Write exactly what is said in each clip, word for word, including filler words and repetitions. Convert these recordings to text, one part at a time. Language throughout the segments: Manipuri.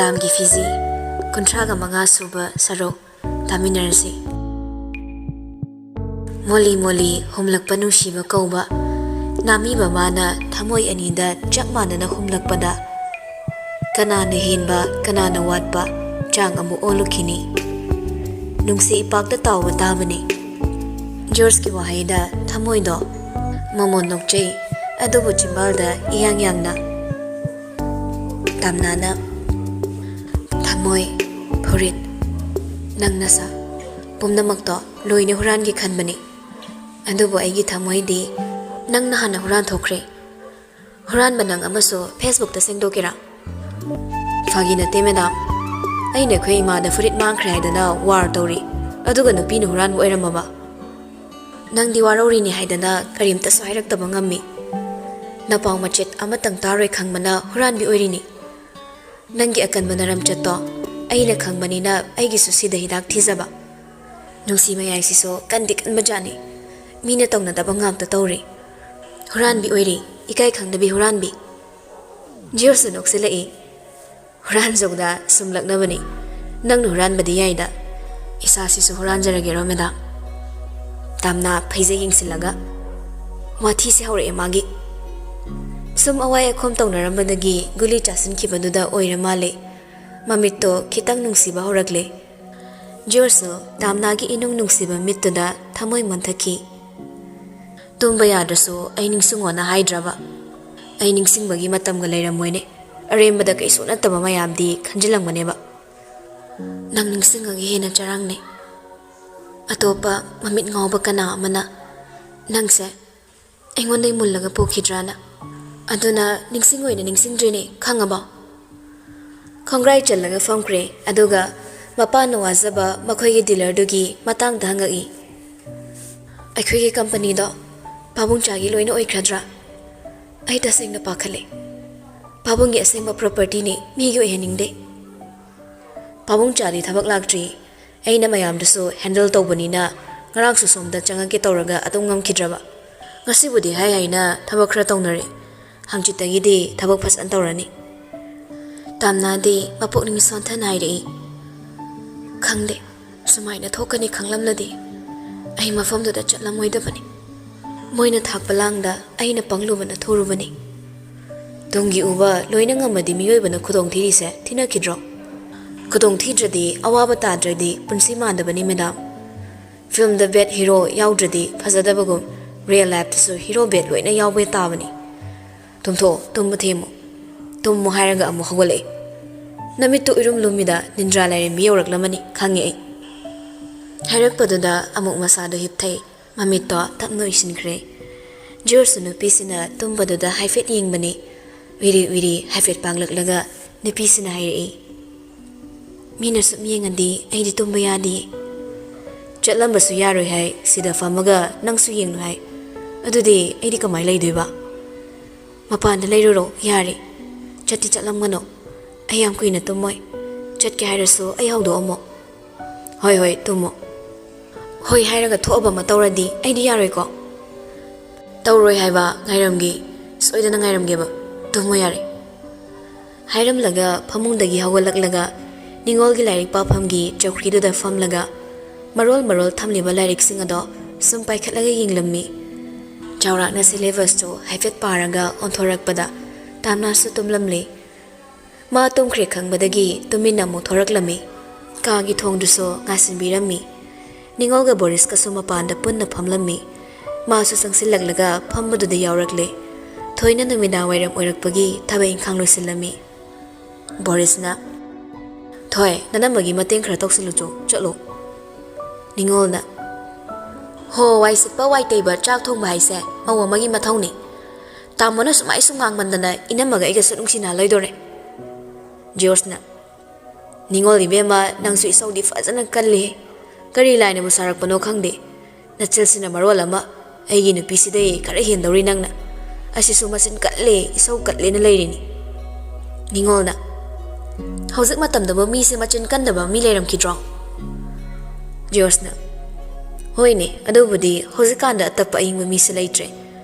ꯃꯌꯥꯝꯒꯤ ꯐꯤꯖꯤ, ꯀꯨꯟꯊ꯭ꯔꯥꯒ ꯃꯉꯥ ꯁꯨꯕ ꯁꯔꯨꯛ ꯇꯥꯃꯤꯟꯅꯔꯁꯤ꯫ ꯃꯣꯂꯤ ꯃꯣꯂꯤ ꯍꯨꯝꯂꯛꯄ ꯅꯨꯡꯁꯤꯕ ꯀꯧꯕ, ꯅꯥꯃꯤꯕ ꯃꯥꯅ ꯊꯃꯣꯏ ꯑꯅꯤꯗ ꯆꯞ ꯃꯥꯟꯅꯅ ꯍꯨꯝꯂꯛꯄꯗ, ꯀꯅꯥꯅ ꯍꯦꯟꯕ, ꯀꯅꯥꯅ ꯋꯥꯠꯄ, ꯆꯥꯡ ꯑꯃꯨꯛ ꯑꯣꯜꯂꯨꯈꯤꯅꯤ꯫ ꯅꯨꯡꯁꯤ ꯏꯄꯥꯛꯇ ꯇꯥꯎꯕ ꯇꯥꯕꯅꯤ꯫ ꯖꯣꯔꯖꯀꯤ ꯋꯥꯍꯩꯗ ꯊꯃꯣꯏꯗꯣ ꯃꯃꯣꯟ ꯅꯣꯛꯆꯩ, ꯑꯗꯨꯕꯨ ꯆꯤꯝꯕꯥꯜꯗ ꯏꯌꯥꯡ ꯌꯥꯡꯅ꯫ ꯇꯥꯝꯅꯥꯅ, "ꯊꯃꯣꯏ, ꯐꯨꯔꯤꯠ, ꯅꯪ ꯅꯁꯥ, ꯄꯨꯝꯅꯃꯛꯇꯣ ꯂꯣꯏꯅ ꯍꯨꯔꯥꯟꯒꯦ ꯈꯟꯕꯅꯤ꯫ ꯑꯗꯨꯕꯨ ꯑꯩꯒꯤ ꯊꯃꯣꯏꯗꯤ ꯅꯪꯅ ꯍꯥꯟꯅ ꯍꯨꯔꯥꯟ ꯊꯣꯛꯈ꯭ꯔꯦ꯫ ꯍꯨꯔꯥꯟꯕ ꯅꯪ ꯑꯃꯁꯨ Facebookꯇ ꯁꯦꯡꯗꯣꯛꯀꯦꯔꯥ?" "ꯐꯥꯒꯤ ꯅꯠꯇꯦ, ꯃꯦꯗꯥꯝ꯫ ꯑꯩꯅ ꯑꯩꯈꯣꯏ ꯏꯃꯥꯗ ꯐꯨꯔꯤꯠ ꯃꯥꯡꯈ꯭ꯔꯦ ꯍꯥꯏꯗꯅ ꯋꯥꯔ ꯇꯧꯔꯤ, ꯑꯗꯨꯒ ꯅꯨꯄꯤꯅ ꯍꯨꯔꯥꯟꯕ ꯑꯣꯏꯔꯝꯃꯕ? ꯅꯪꯗꯤ ꯋꯥꯔꯧꯔꯤꯅꯤ ꯍꯥꯏꯗꯅ ꯀꯔꯤꯝꯇꯁꯨ ꯍꯥꯏꯔꯛꯇꯕ ꯉꯝꯃꯤ꯫ ꯅꯄꯥꯎ ꯃꯆꯦꯠ ꯑꯃꯇꯪ ꯇꯥꯔꯣꯏ ꯈꯪꯕꯅ ꯍꯨꯔꯥꯟꯕꯤ ꯑꯣꯏꯔꯤꯅꯤ꯫ ꯅꯪꯒꯤ ꯑꯀꯟꯕ ꯅꯔꯝꯆꯠꯇꯣ ꯑꯩꯅ ꯈꯪꯕꯅꯤꯅ ꯑꯩꯒꯤꯁꯨ ꯁꯤꯗ ꯍꯤꯗꯥꯛ ꯊꯤꯖꯕ꯫ ꯅꯨꯡꯁꯤ ꯃꯌꯥꯏꯁꯤꯁꯨ ꯀꯟꯗꯤ ꯀꯟꯕꯖꯥꯠꯅꯤ꯫ ꯃꯤꯅ ꯇꯧꯅꯗꯕ ꯉꯥꯛꯇ ꯇꯧꯔꯤ꯫ ꯍꯨꯔꯥꯟꯕꯤ ꯑꯣꯏꯔꯤ, ꯏꯀꯥꯏ ꯈꯪꯗꯕꯤ ꯍꯨꯔꯥꯟꯕꯤ꯫" ꯖꯤꯌꯣꯁꯨ ꯅꯣꯛꯁꯤꯜꯂꯛꯏ꯫ "ꯍꯨꯔꯥꯟꯖꯧꯗ ꯁꯨꯝꯂꯛꯅꯕꯅꯤ꯫ ꯅꯪꯅ ꯍꯨꯔꯥꯟꯕꯗꯤ ꯌꯥꯏꯗ꯫ ꯏꯁꯥꯁꯤꯁꯨ ꯍꯨꯔꯥꯟꯖꯔꯒꯦꯔꯣ, ꯃꯦꯗꯥꯝ?" ꯇꯥꯝꯅꯥ ꯐꯩꯖꯩ ꯌꯦꯡꯁꯤꯜꯂꯒ, "ꯋꯥꯊꯤꯁꯦ ꯍꯧꯔꯛꯑꯦ ꯃꯥꯒꯤ꯫" ꯁꯨꯝ ꯑꯋꯥꯏ ꯑꯈꯣꯝ ꯇꯧꯅꯔꯝꯕꯗꯒꯤ ꯒꯨꯂꯤ ꯆꯥꯁꯤꯟꯈꯤꯕꯗꯨꯗ ꯑꯣꯏꯔ ꯃꯥꯜꯂꯦ꯫ ꯃꯃꯤꯠꯇꯣ ꯈꯤꯇꯪ ꯅꯨꯡꯁꯤꯕ ꯍꯧꯔꯛꯂꯦ꯫ ꯖꯣꯔꯖꯁꯨ ꯇꯥꯝꯅꯥꯒꯤ ꯏꯅꯨꯡ ꯅꯨꯡꯁꯤꯕ ꯃꯤꯠꯇꯨꯗ ꯊꯃꯣꯏ ꯃꯣꯟꯊꯈꯤ꯫ "ꯇꯨꯝꯕ ꯌꯥꯗ꯭ꯔꯁꯨ ꯑꯩ ꯅꯤꯡꯁꯤꯡꯉꯣꯅ ꯍꯥꯏꯗ꯭ꯔꯕ? ꯑꯩ ꯅꯤꯡꯁꯤꯡꯕꯒꯤ ꯃꯇꯝꯒ ꯂꯩꯔꯝꯃꯣꯏꯅꯦ꯫ ꯑꯔꯦꯝꯕꯗ ꯀꯩꯁꯨ ꯅꯠꯇꯕ ꯃꯌꯥꯝꯗꯤ ꯈꯟꯖꯤꯜꯂꯝꯒꯅꯦꯕ꯫ ꯅꯪ ꯅꯤꯡꯁꯤꯡꯉꯒ ꯍꯦꯟꯅ ꯆꯔꯥꯡꯅꯩ꯫ ꯑꯇꯣꯞꯄ ꯃꯃꯤꯠ ꯉꯥꯎꯕ ꯀꯅꯥ ꯑꯃꯅ ꯅꯪꯁꯦ ꯑꯩꯉꯣꯟꯗꯩ ꯃꯨꯜꯂꯒ ꯄꯨꯈꯤꯗ꯭ꯔꯥꯅ꯫ ꯑꯗꯨꯅ ꯅꯤꯡꯁꯤꯡ ꯑꯣꯏꯅ ꯅꯤꯡꯁꯤꯡꯗ꯭ꯔꯤꯅꯦ, ꯈꯪꯉꯕꯣ?" ꯈꯣꯡꯒ꯭ꯔꯥꯏ ꯆꯜꯂꯒ ꯐꯝꯈ꯭ꯔꯦ, ꯑꯗꯨꯒ ꯃꯄꯥꯅ ꯋꯥꯖꯕ ꯃꯈꯣꯏꯒꯤ ꯗꯤꯂꯔꯗꯨꯒꯤ ꯃꯇꯥꯡꯗ ꯍꯪꯉꯛꯏ꯫ "ꯑꯩꯈꯣꯏꯒꯤ ꯀꯝꯄꯅꯤꯗꯣ ꯄꯥꯕꯨꯡꯆꯥꯒꯤ ꯂꯣꯏꯅ ꯑꯣꯏꯈ꯭ꯔꯗ꯭ꯔꯥ? ꯑꯩ ꯇꯁꯦꯡꯅ ꯄꯥꯈꯠꯂꯦ꯫ ꯄꯥꯕꯨꯡꯒꯤ ꯑꯁꯦꯡꯕ ꯄ꯭ꯔꯣꯄꯔꯇꯤꯅꯤ, ꯃꯤꯒꯤ ꯑꯣꯏꯍꯟꯅꯤꯡꯗꯦ꯫" "ꯄꯥꯕꯨꯡꯆꯥꯗꯤ ꯊꯕꯛ ꯂꯥꯛꯇ꯭ꯔꯤ꯫ ꯑꯩꯅ ꯃꯌꯥꯝꯗꯨꯁꯨ ꯍꯦꯟꯗꯜ ꯇꯧꯕꯅꯤꯅ ꯉꯔꯥꯡꯁꯨ ꯁꯣꯝꯗ ꯆꯪꯉꯛꯀꯦ ꯇꯧꯔꯒ ꯑꯗꯨꯝ ꯉꯝꯈꯤꯗ꯭ꯔꯕ꯫ ꯉꯁꯤꯕꯨꯗꯤ ꯍꯥꯏ ꯍꯥꯏꯅ ꯊꯕꯛ ꯈꯔ ꯇꯧꯅꯔꯦ꯫ ꯍꯪꯆꯤꯠꯇꯒꯤꯗꯤ ꯊꯕꯛ ꯐꯖꯅ ꯇꯧꯔꯅꯤ꯫" ꯇꯥꯝꯅꯥꯗꯤ ꯃꯄꯨꯛꯅꯤꯡ ꯁꯣꯟꯊꯅ ꯍꯥꯏꯔꯛꯏ, "ꯈꯪꯗꯦ, ꯁꯨꯃꯥꯏꯅ ꯊꯣꯛꯀꯅꯤ ꯈꯪꯂꯝꯂꯗꯤ ꯑꯩ ꯃꯐꯝꯗꯨꯗ ꯆꯠꯂꯝꯃꯣꯏꯗꯕꯅꯤ꯫ ꯃꯣꯏꯅ ꯊꯥꯛꯄ ꯂꯥꯡꯗ ꯑꯩꯅ ꯄꯪꯂꯨꯕꯅ ꯊꯨꯔꯨꯕꯅꯤ꯫ ꯇꯨꯡꯒꯤ ꯎꯕ ꯂꯣꯏꯅ ꯉꯝꯃꯗꯤ ꯃꯤꯑꯣꯏꯕꯅ ꯈꯨꯗꯣꯡ ꯊꯤꯔꯤꯁꯦ ꯊꯤꯅꯈꯤꯗ꯭ꯔꯣ? ꯈꯨꯗꯣꯡ ꯊꯤꯗ꯭ꯔꯗꯤ, ꯑꯋꯥꯕ ꯇꯥꯗ꯭ꯔꯗꯤ ꯄꯨꯟꯁꯤ ꯃꯥꯟꯗꯕꯅꯤ, ꯃꯦꯗꯥꯝ꯫ ꯐꯤꯜꯝꯗ ꯕꯦꯗ ꯍꯤꯔꯣ ꯌꯥꯎꯗ꯭ꯔꯗꯤ ꯐꯖꯗꯕꯒꯨꯝ, ꯔꯤꯌꯦꯜ ꯂꯥꯏꯐꯇꯁꯨ ꯍꯤꯔꯣ ꯕꯦꯗ ꯂꯣꯏꯅ ꯌꯥꯎꯕ ꯇꯥꯕꯅꯤ꯫ ꯇꯨꯝꯊꯣꯛꯑꯣ, ꯇꯨꯝꯕ ꯊꯦꯝꯃꯨ꯫ ꯇꯨꯝꯃꯨ ꯍꯥꯏꯔꯒ ꯑꯃꯨꯛ ꯍꯧꯒꯠꯂꯛꯏ꯫ ꯅꯃꯤꯠꯇꯨ ꯏꯔꯨꯝ ꯂꯨꯝꯃꯤꯗ ꯅꯤꯟꯗ꯭ꯔꯥ ꯂꯥꯏꯔꯦꯝꯕꯤ ꯌꯧꯔꯛꯂꯝꯃꯅꯤ ꯈꯪꯉꯦ ꯑꯩ꯫" ꯍꯥꯏꯔꯛꯄꯗꯨꯗ ꯑꯃꯨꯛ ꯃꯁꯥꯗꯣ ꯍꯤꯞꯊꯩ, ꯃꯃꯤꯠꯇꯣ ꯇꯞꯅ ꯎꯏꯁꯤꯟꯈ꯭ꯔꯦ꯫ ꯖꯣꯔꯖꯁꯨ ꯅꯨꯄꯤꯁꯤꯅ ꯇꯨꯝꯕꯗꯨꯗ ꯍꯥꯏꯐꯦꯠ ꯌꯦꯡꯕꯅꯤ꯫ ꯎꯏꯔꯤ ꯎꯏꯔꯤ ꯍꯥꯏꯐꯦꯠ ꯄꯥꯡꯂꯛꯂꯒ ꯅꯨꯄꯤꯁꯤꯅ ꯍꯥꯏꯔꯛꯏ, "ꯃꯤꯅ ꯁꯨꯝ ꯌꯦꯡꯉꯗꯤ ꯑꯩꯗꯤ ꯇꯨꯝꯕ ꯌꯥꯗꯤꯌꯦ꯫ ꯆꯠꯂꯝꯕꯁꯨ ꯌꯥꯔꯣꯏ ꯍꯥꯏ, ꯁꯤꯗ ꯐꯝꯃꯒ ꯅꯪꯁꯨ ꯌꯦꯡꯂꯨ ꯍꯥꯏ꯫ ꯑꯗꯨꯗꯤ ꯑꯩꯗꯤ ꯀꯃꯥꯏꯅ ꯂꯩꯗꯣꯏꯕ? ꯃꯄꯥꯟꯗ ꯂꯩꯔꯨꯔꯣ, ꯌꯥꯔꯦ꯫ ꯆꯠꯇꯤ ꯆꯠꯂꯝꯒꯅꯣ꯫ ꯑꯩ ꯌꯥꯝ ꯀꯨꯏꯅ ꯇꯨꯝꯃꯣꯏ꯫ ꯆꯠꯀꯦ ꯍꯥꯏꯔꯁꯨ ꯑꯩ ꯍꯧꯗꯣꯛꯑꯝꯃꯣ꯫" "ꯍꯣꯏ, ꯍꯣꯏ, ꯇꯨꯝꯃꯣ꯫" "ꯍꯣꯏ" ꯍꯥꯏꯔꯒ ꯊꯣꯛꯑꯕ ꯑꯃ ꯇꯧꯔꯗꯤ ꯑꯩꯗꯤ ꯌꯥꯔꯣꯏꯀꯣ? "ꯇꯧꯔꯣꯏ ꯍꯥꯏꯕ, ꯉꯥꯏꯔꯝꯒꯦ꯫ ꯁꯣꯏꯗꯅ ꯉꯥꯏꯔꯝꯒꯦꯕ꯫ ꯇꯨꯝꯃꯣ ꯌꯥꯔꯦ꯫" ꯍꯥꯏꯔꯝꯂꯒ ꯐꯃꯨꯡꯗꯒꯤ ꯍꯧꯒꯠꯂꯛꯂꯒ ꯅꯤꯉꯣꯜꯒꯤ ꯂꯥꯏꯔꯤꯛ ꯄꯥꯐꯝꯒꯤ ꯆꯧꯀ꯭ꯔꯤꯗꯨꯗ ꯐꯝꯂꯒ ꯃꯔꯣꯜ ꯃꯔꯣꯜ ꯊꯝꯂꯤꯕ ꯂꯥꯏꯔꯤꯛꯁꯤꯡ ꯑꯗꯣ ꯁꯨꯝ ꯄꯥꯏꯈꯠꯂꯒ ꯌꯦꯡꯂꯝꯃꯤ꯫ ꯆꯥꯎꯔꯥꯛꯅ ꯁꯤꯂꯦꯕꯁꯇꯨ ꯍꯥꯏꯐꯦꯠ ꯄꯥꯔꯒ ꯑꯣꯟꯊꯣꯔꯛꯄꯗ ꯇꯥꯝꯅꯥꯁꯨ ꯇꯨꯝꯂꯝꯂꯦ꯫ ꯃꯥ ꯇꯨꯝꯈ꯭ꯔꯦ ꯈꯪꯕꯗꯒꯤ ꯇꯨꯃꯤꯟꯅ ꯑꯃꯨꯛ ꯊꯣꯔꯛꯂꯝꯃꯤ꯫ ꯀꯥꯒꯤ ꯊꯣꯡꯗꯨꯁꯨ ꯉꯥꯁꯤꯟꯕꯤꯔꯝꯃꯤ꯫ ꯅꯤꯉꯣꯜꯒ ꯕꯣꯔꯤꯁꯀꯁꯨ ꯃꯄꯥꯟꯗ ꯄꯨꯟꯅ ꯐꯝꯂꯝꯃꯤ꯫ ꯃꯥꯁꯨ ꯆꯪꯁꯤꯜꯂꯛꯂꯒ ꯐꯝꯕꯗꯨꯗ ꯌꯥꯎꯔꯛꯂꯦ꯫ ꯊꯣꯏꯅ ꯅꯨꯃꯤꯗꯥꯡ ꯋꯥꯏꯔꯝ ꯑꯣꯏꯔꯛꯄꯒꯤ ꯊꯕꯛ ꯏꯪꯈꯥꯡ ꯂꯣꯏꯁꯤꯜꯂꯝꯃꯤ꯫ ꯕꯣꯔꯤꯁꯅ, "ꯊꯣꯏ, ꯅꯅꯝꯃꯒꯤ ꯃꯇꯦꯡ ꯈꯔ ꯇꯧꯁꯤꯜꯂꯨꯆꯣ, ꯆꯠꯂꯣ꯫" ꯅꯤꯉꯣꯜꯅ, "ꯍꯣ, ꯋꯥꯏ ꯁꯤꯠꯄ, ꯋꯥꯏ ꯇꯩꯕ, ꯆꯥꯛ ꯊꯣꯡꯕ ꯍꯥꯏꯁꯦ ꯃꯧ ꯑꯃꯒꯤ ꯃꯊꯧꯅꯤ꯫ ꯇꯥꯃꯣꯅ ꯁꯨꯃꯥꯏ ꯁꯨꯝ ꯉꯥꯡꯃꯟꯗꯅ ꯏꯅꯝꯃꯒ ꯑꯩꯒꯁꯨ ꯅꯨꯡꯁꯤꯅꯍꯜꯂꯣꯏꯗꯣꯔꯦ꯫" ꯖꯣꯔꯖꯅ, "ꯅꯤꯉꯣꯜ ꯏꯕꯦꯝꯃ, ꯅꯪꯁꯨ ꯏꯁꯧꯗꯤ ꯐꯖꯅ ꯀꯜꯂꯤꯍꯦ꯫ ꯀꯔꯤ ꯂꯥꯏꯅꯕꯨ ꯁꯥꯔꯛꯄꯅꯣ ꯈꯪꯗꯦ꯫ ꯅꯆꯤꯜꯁꯤꯅ ꯃꯔꯣꯜ ꯑꯃ, ꯑꯩꯒꯤ ꯅꯨꯄꯤꯁꯤꯗꯩ ꯈꯔ ꯍꯦꯟꯗꯧꯔꯤ ꯅꯪꯅ꯫ ꯑꯁꯤꯁꯨ ꯃꯆꯤꯟ ꯀꯜꯂꯦ, ꯏꯁꯧ ꯀꯠꯂꯦꯅ ꯂꯩꯔꯤꯅꯤ꯫" ꯅꯤꯉꯣꯜꯅ, "ꯍꯧꯖꯤꯛ ꯃꯇꯝꯗꯕꯨ ꯃꯤꯁꯦ ꯃꯆꯤꯟ ꯀꯟꯗꯕ ꯃꯤ ꯂꯩꯔꯝꯈꯤꯗ꯭ꯔꯣ?" ꯖꯣꯔꯖꯅ, "ꯍꯣꯏꯅꯦ, ꯑꯗꯨꯕꯨꯗꯤ ꯍꯧꯖꯤꯛꯀꯥꯟꯗ ꯑꯇꯞꯄ ꯑꯏꯪꯕ ꯃꯤꯁꯦ ꯂꯩꯇ꯭ꯔꯦ꯫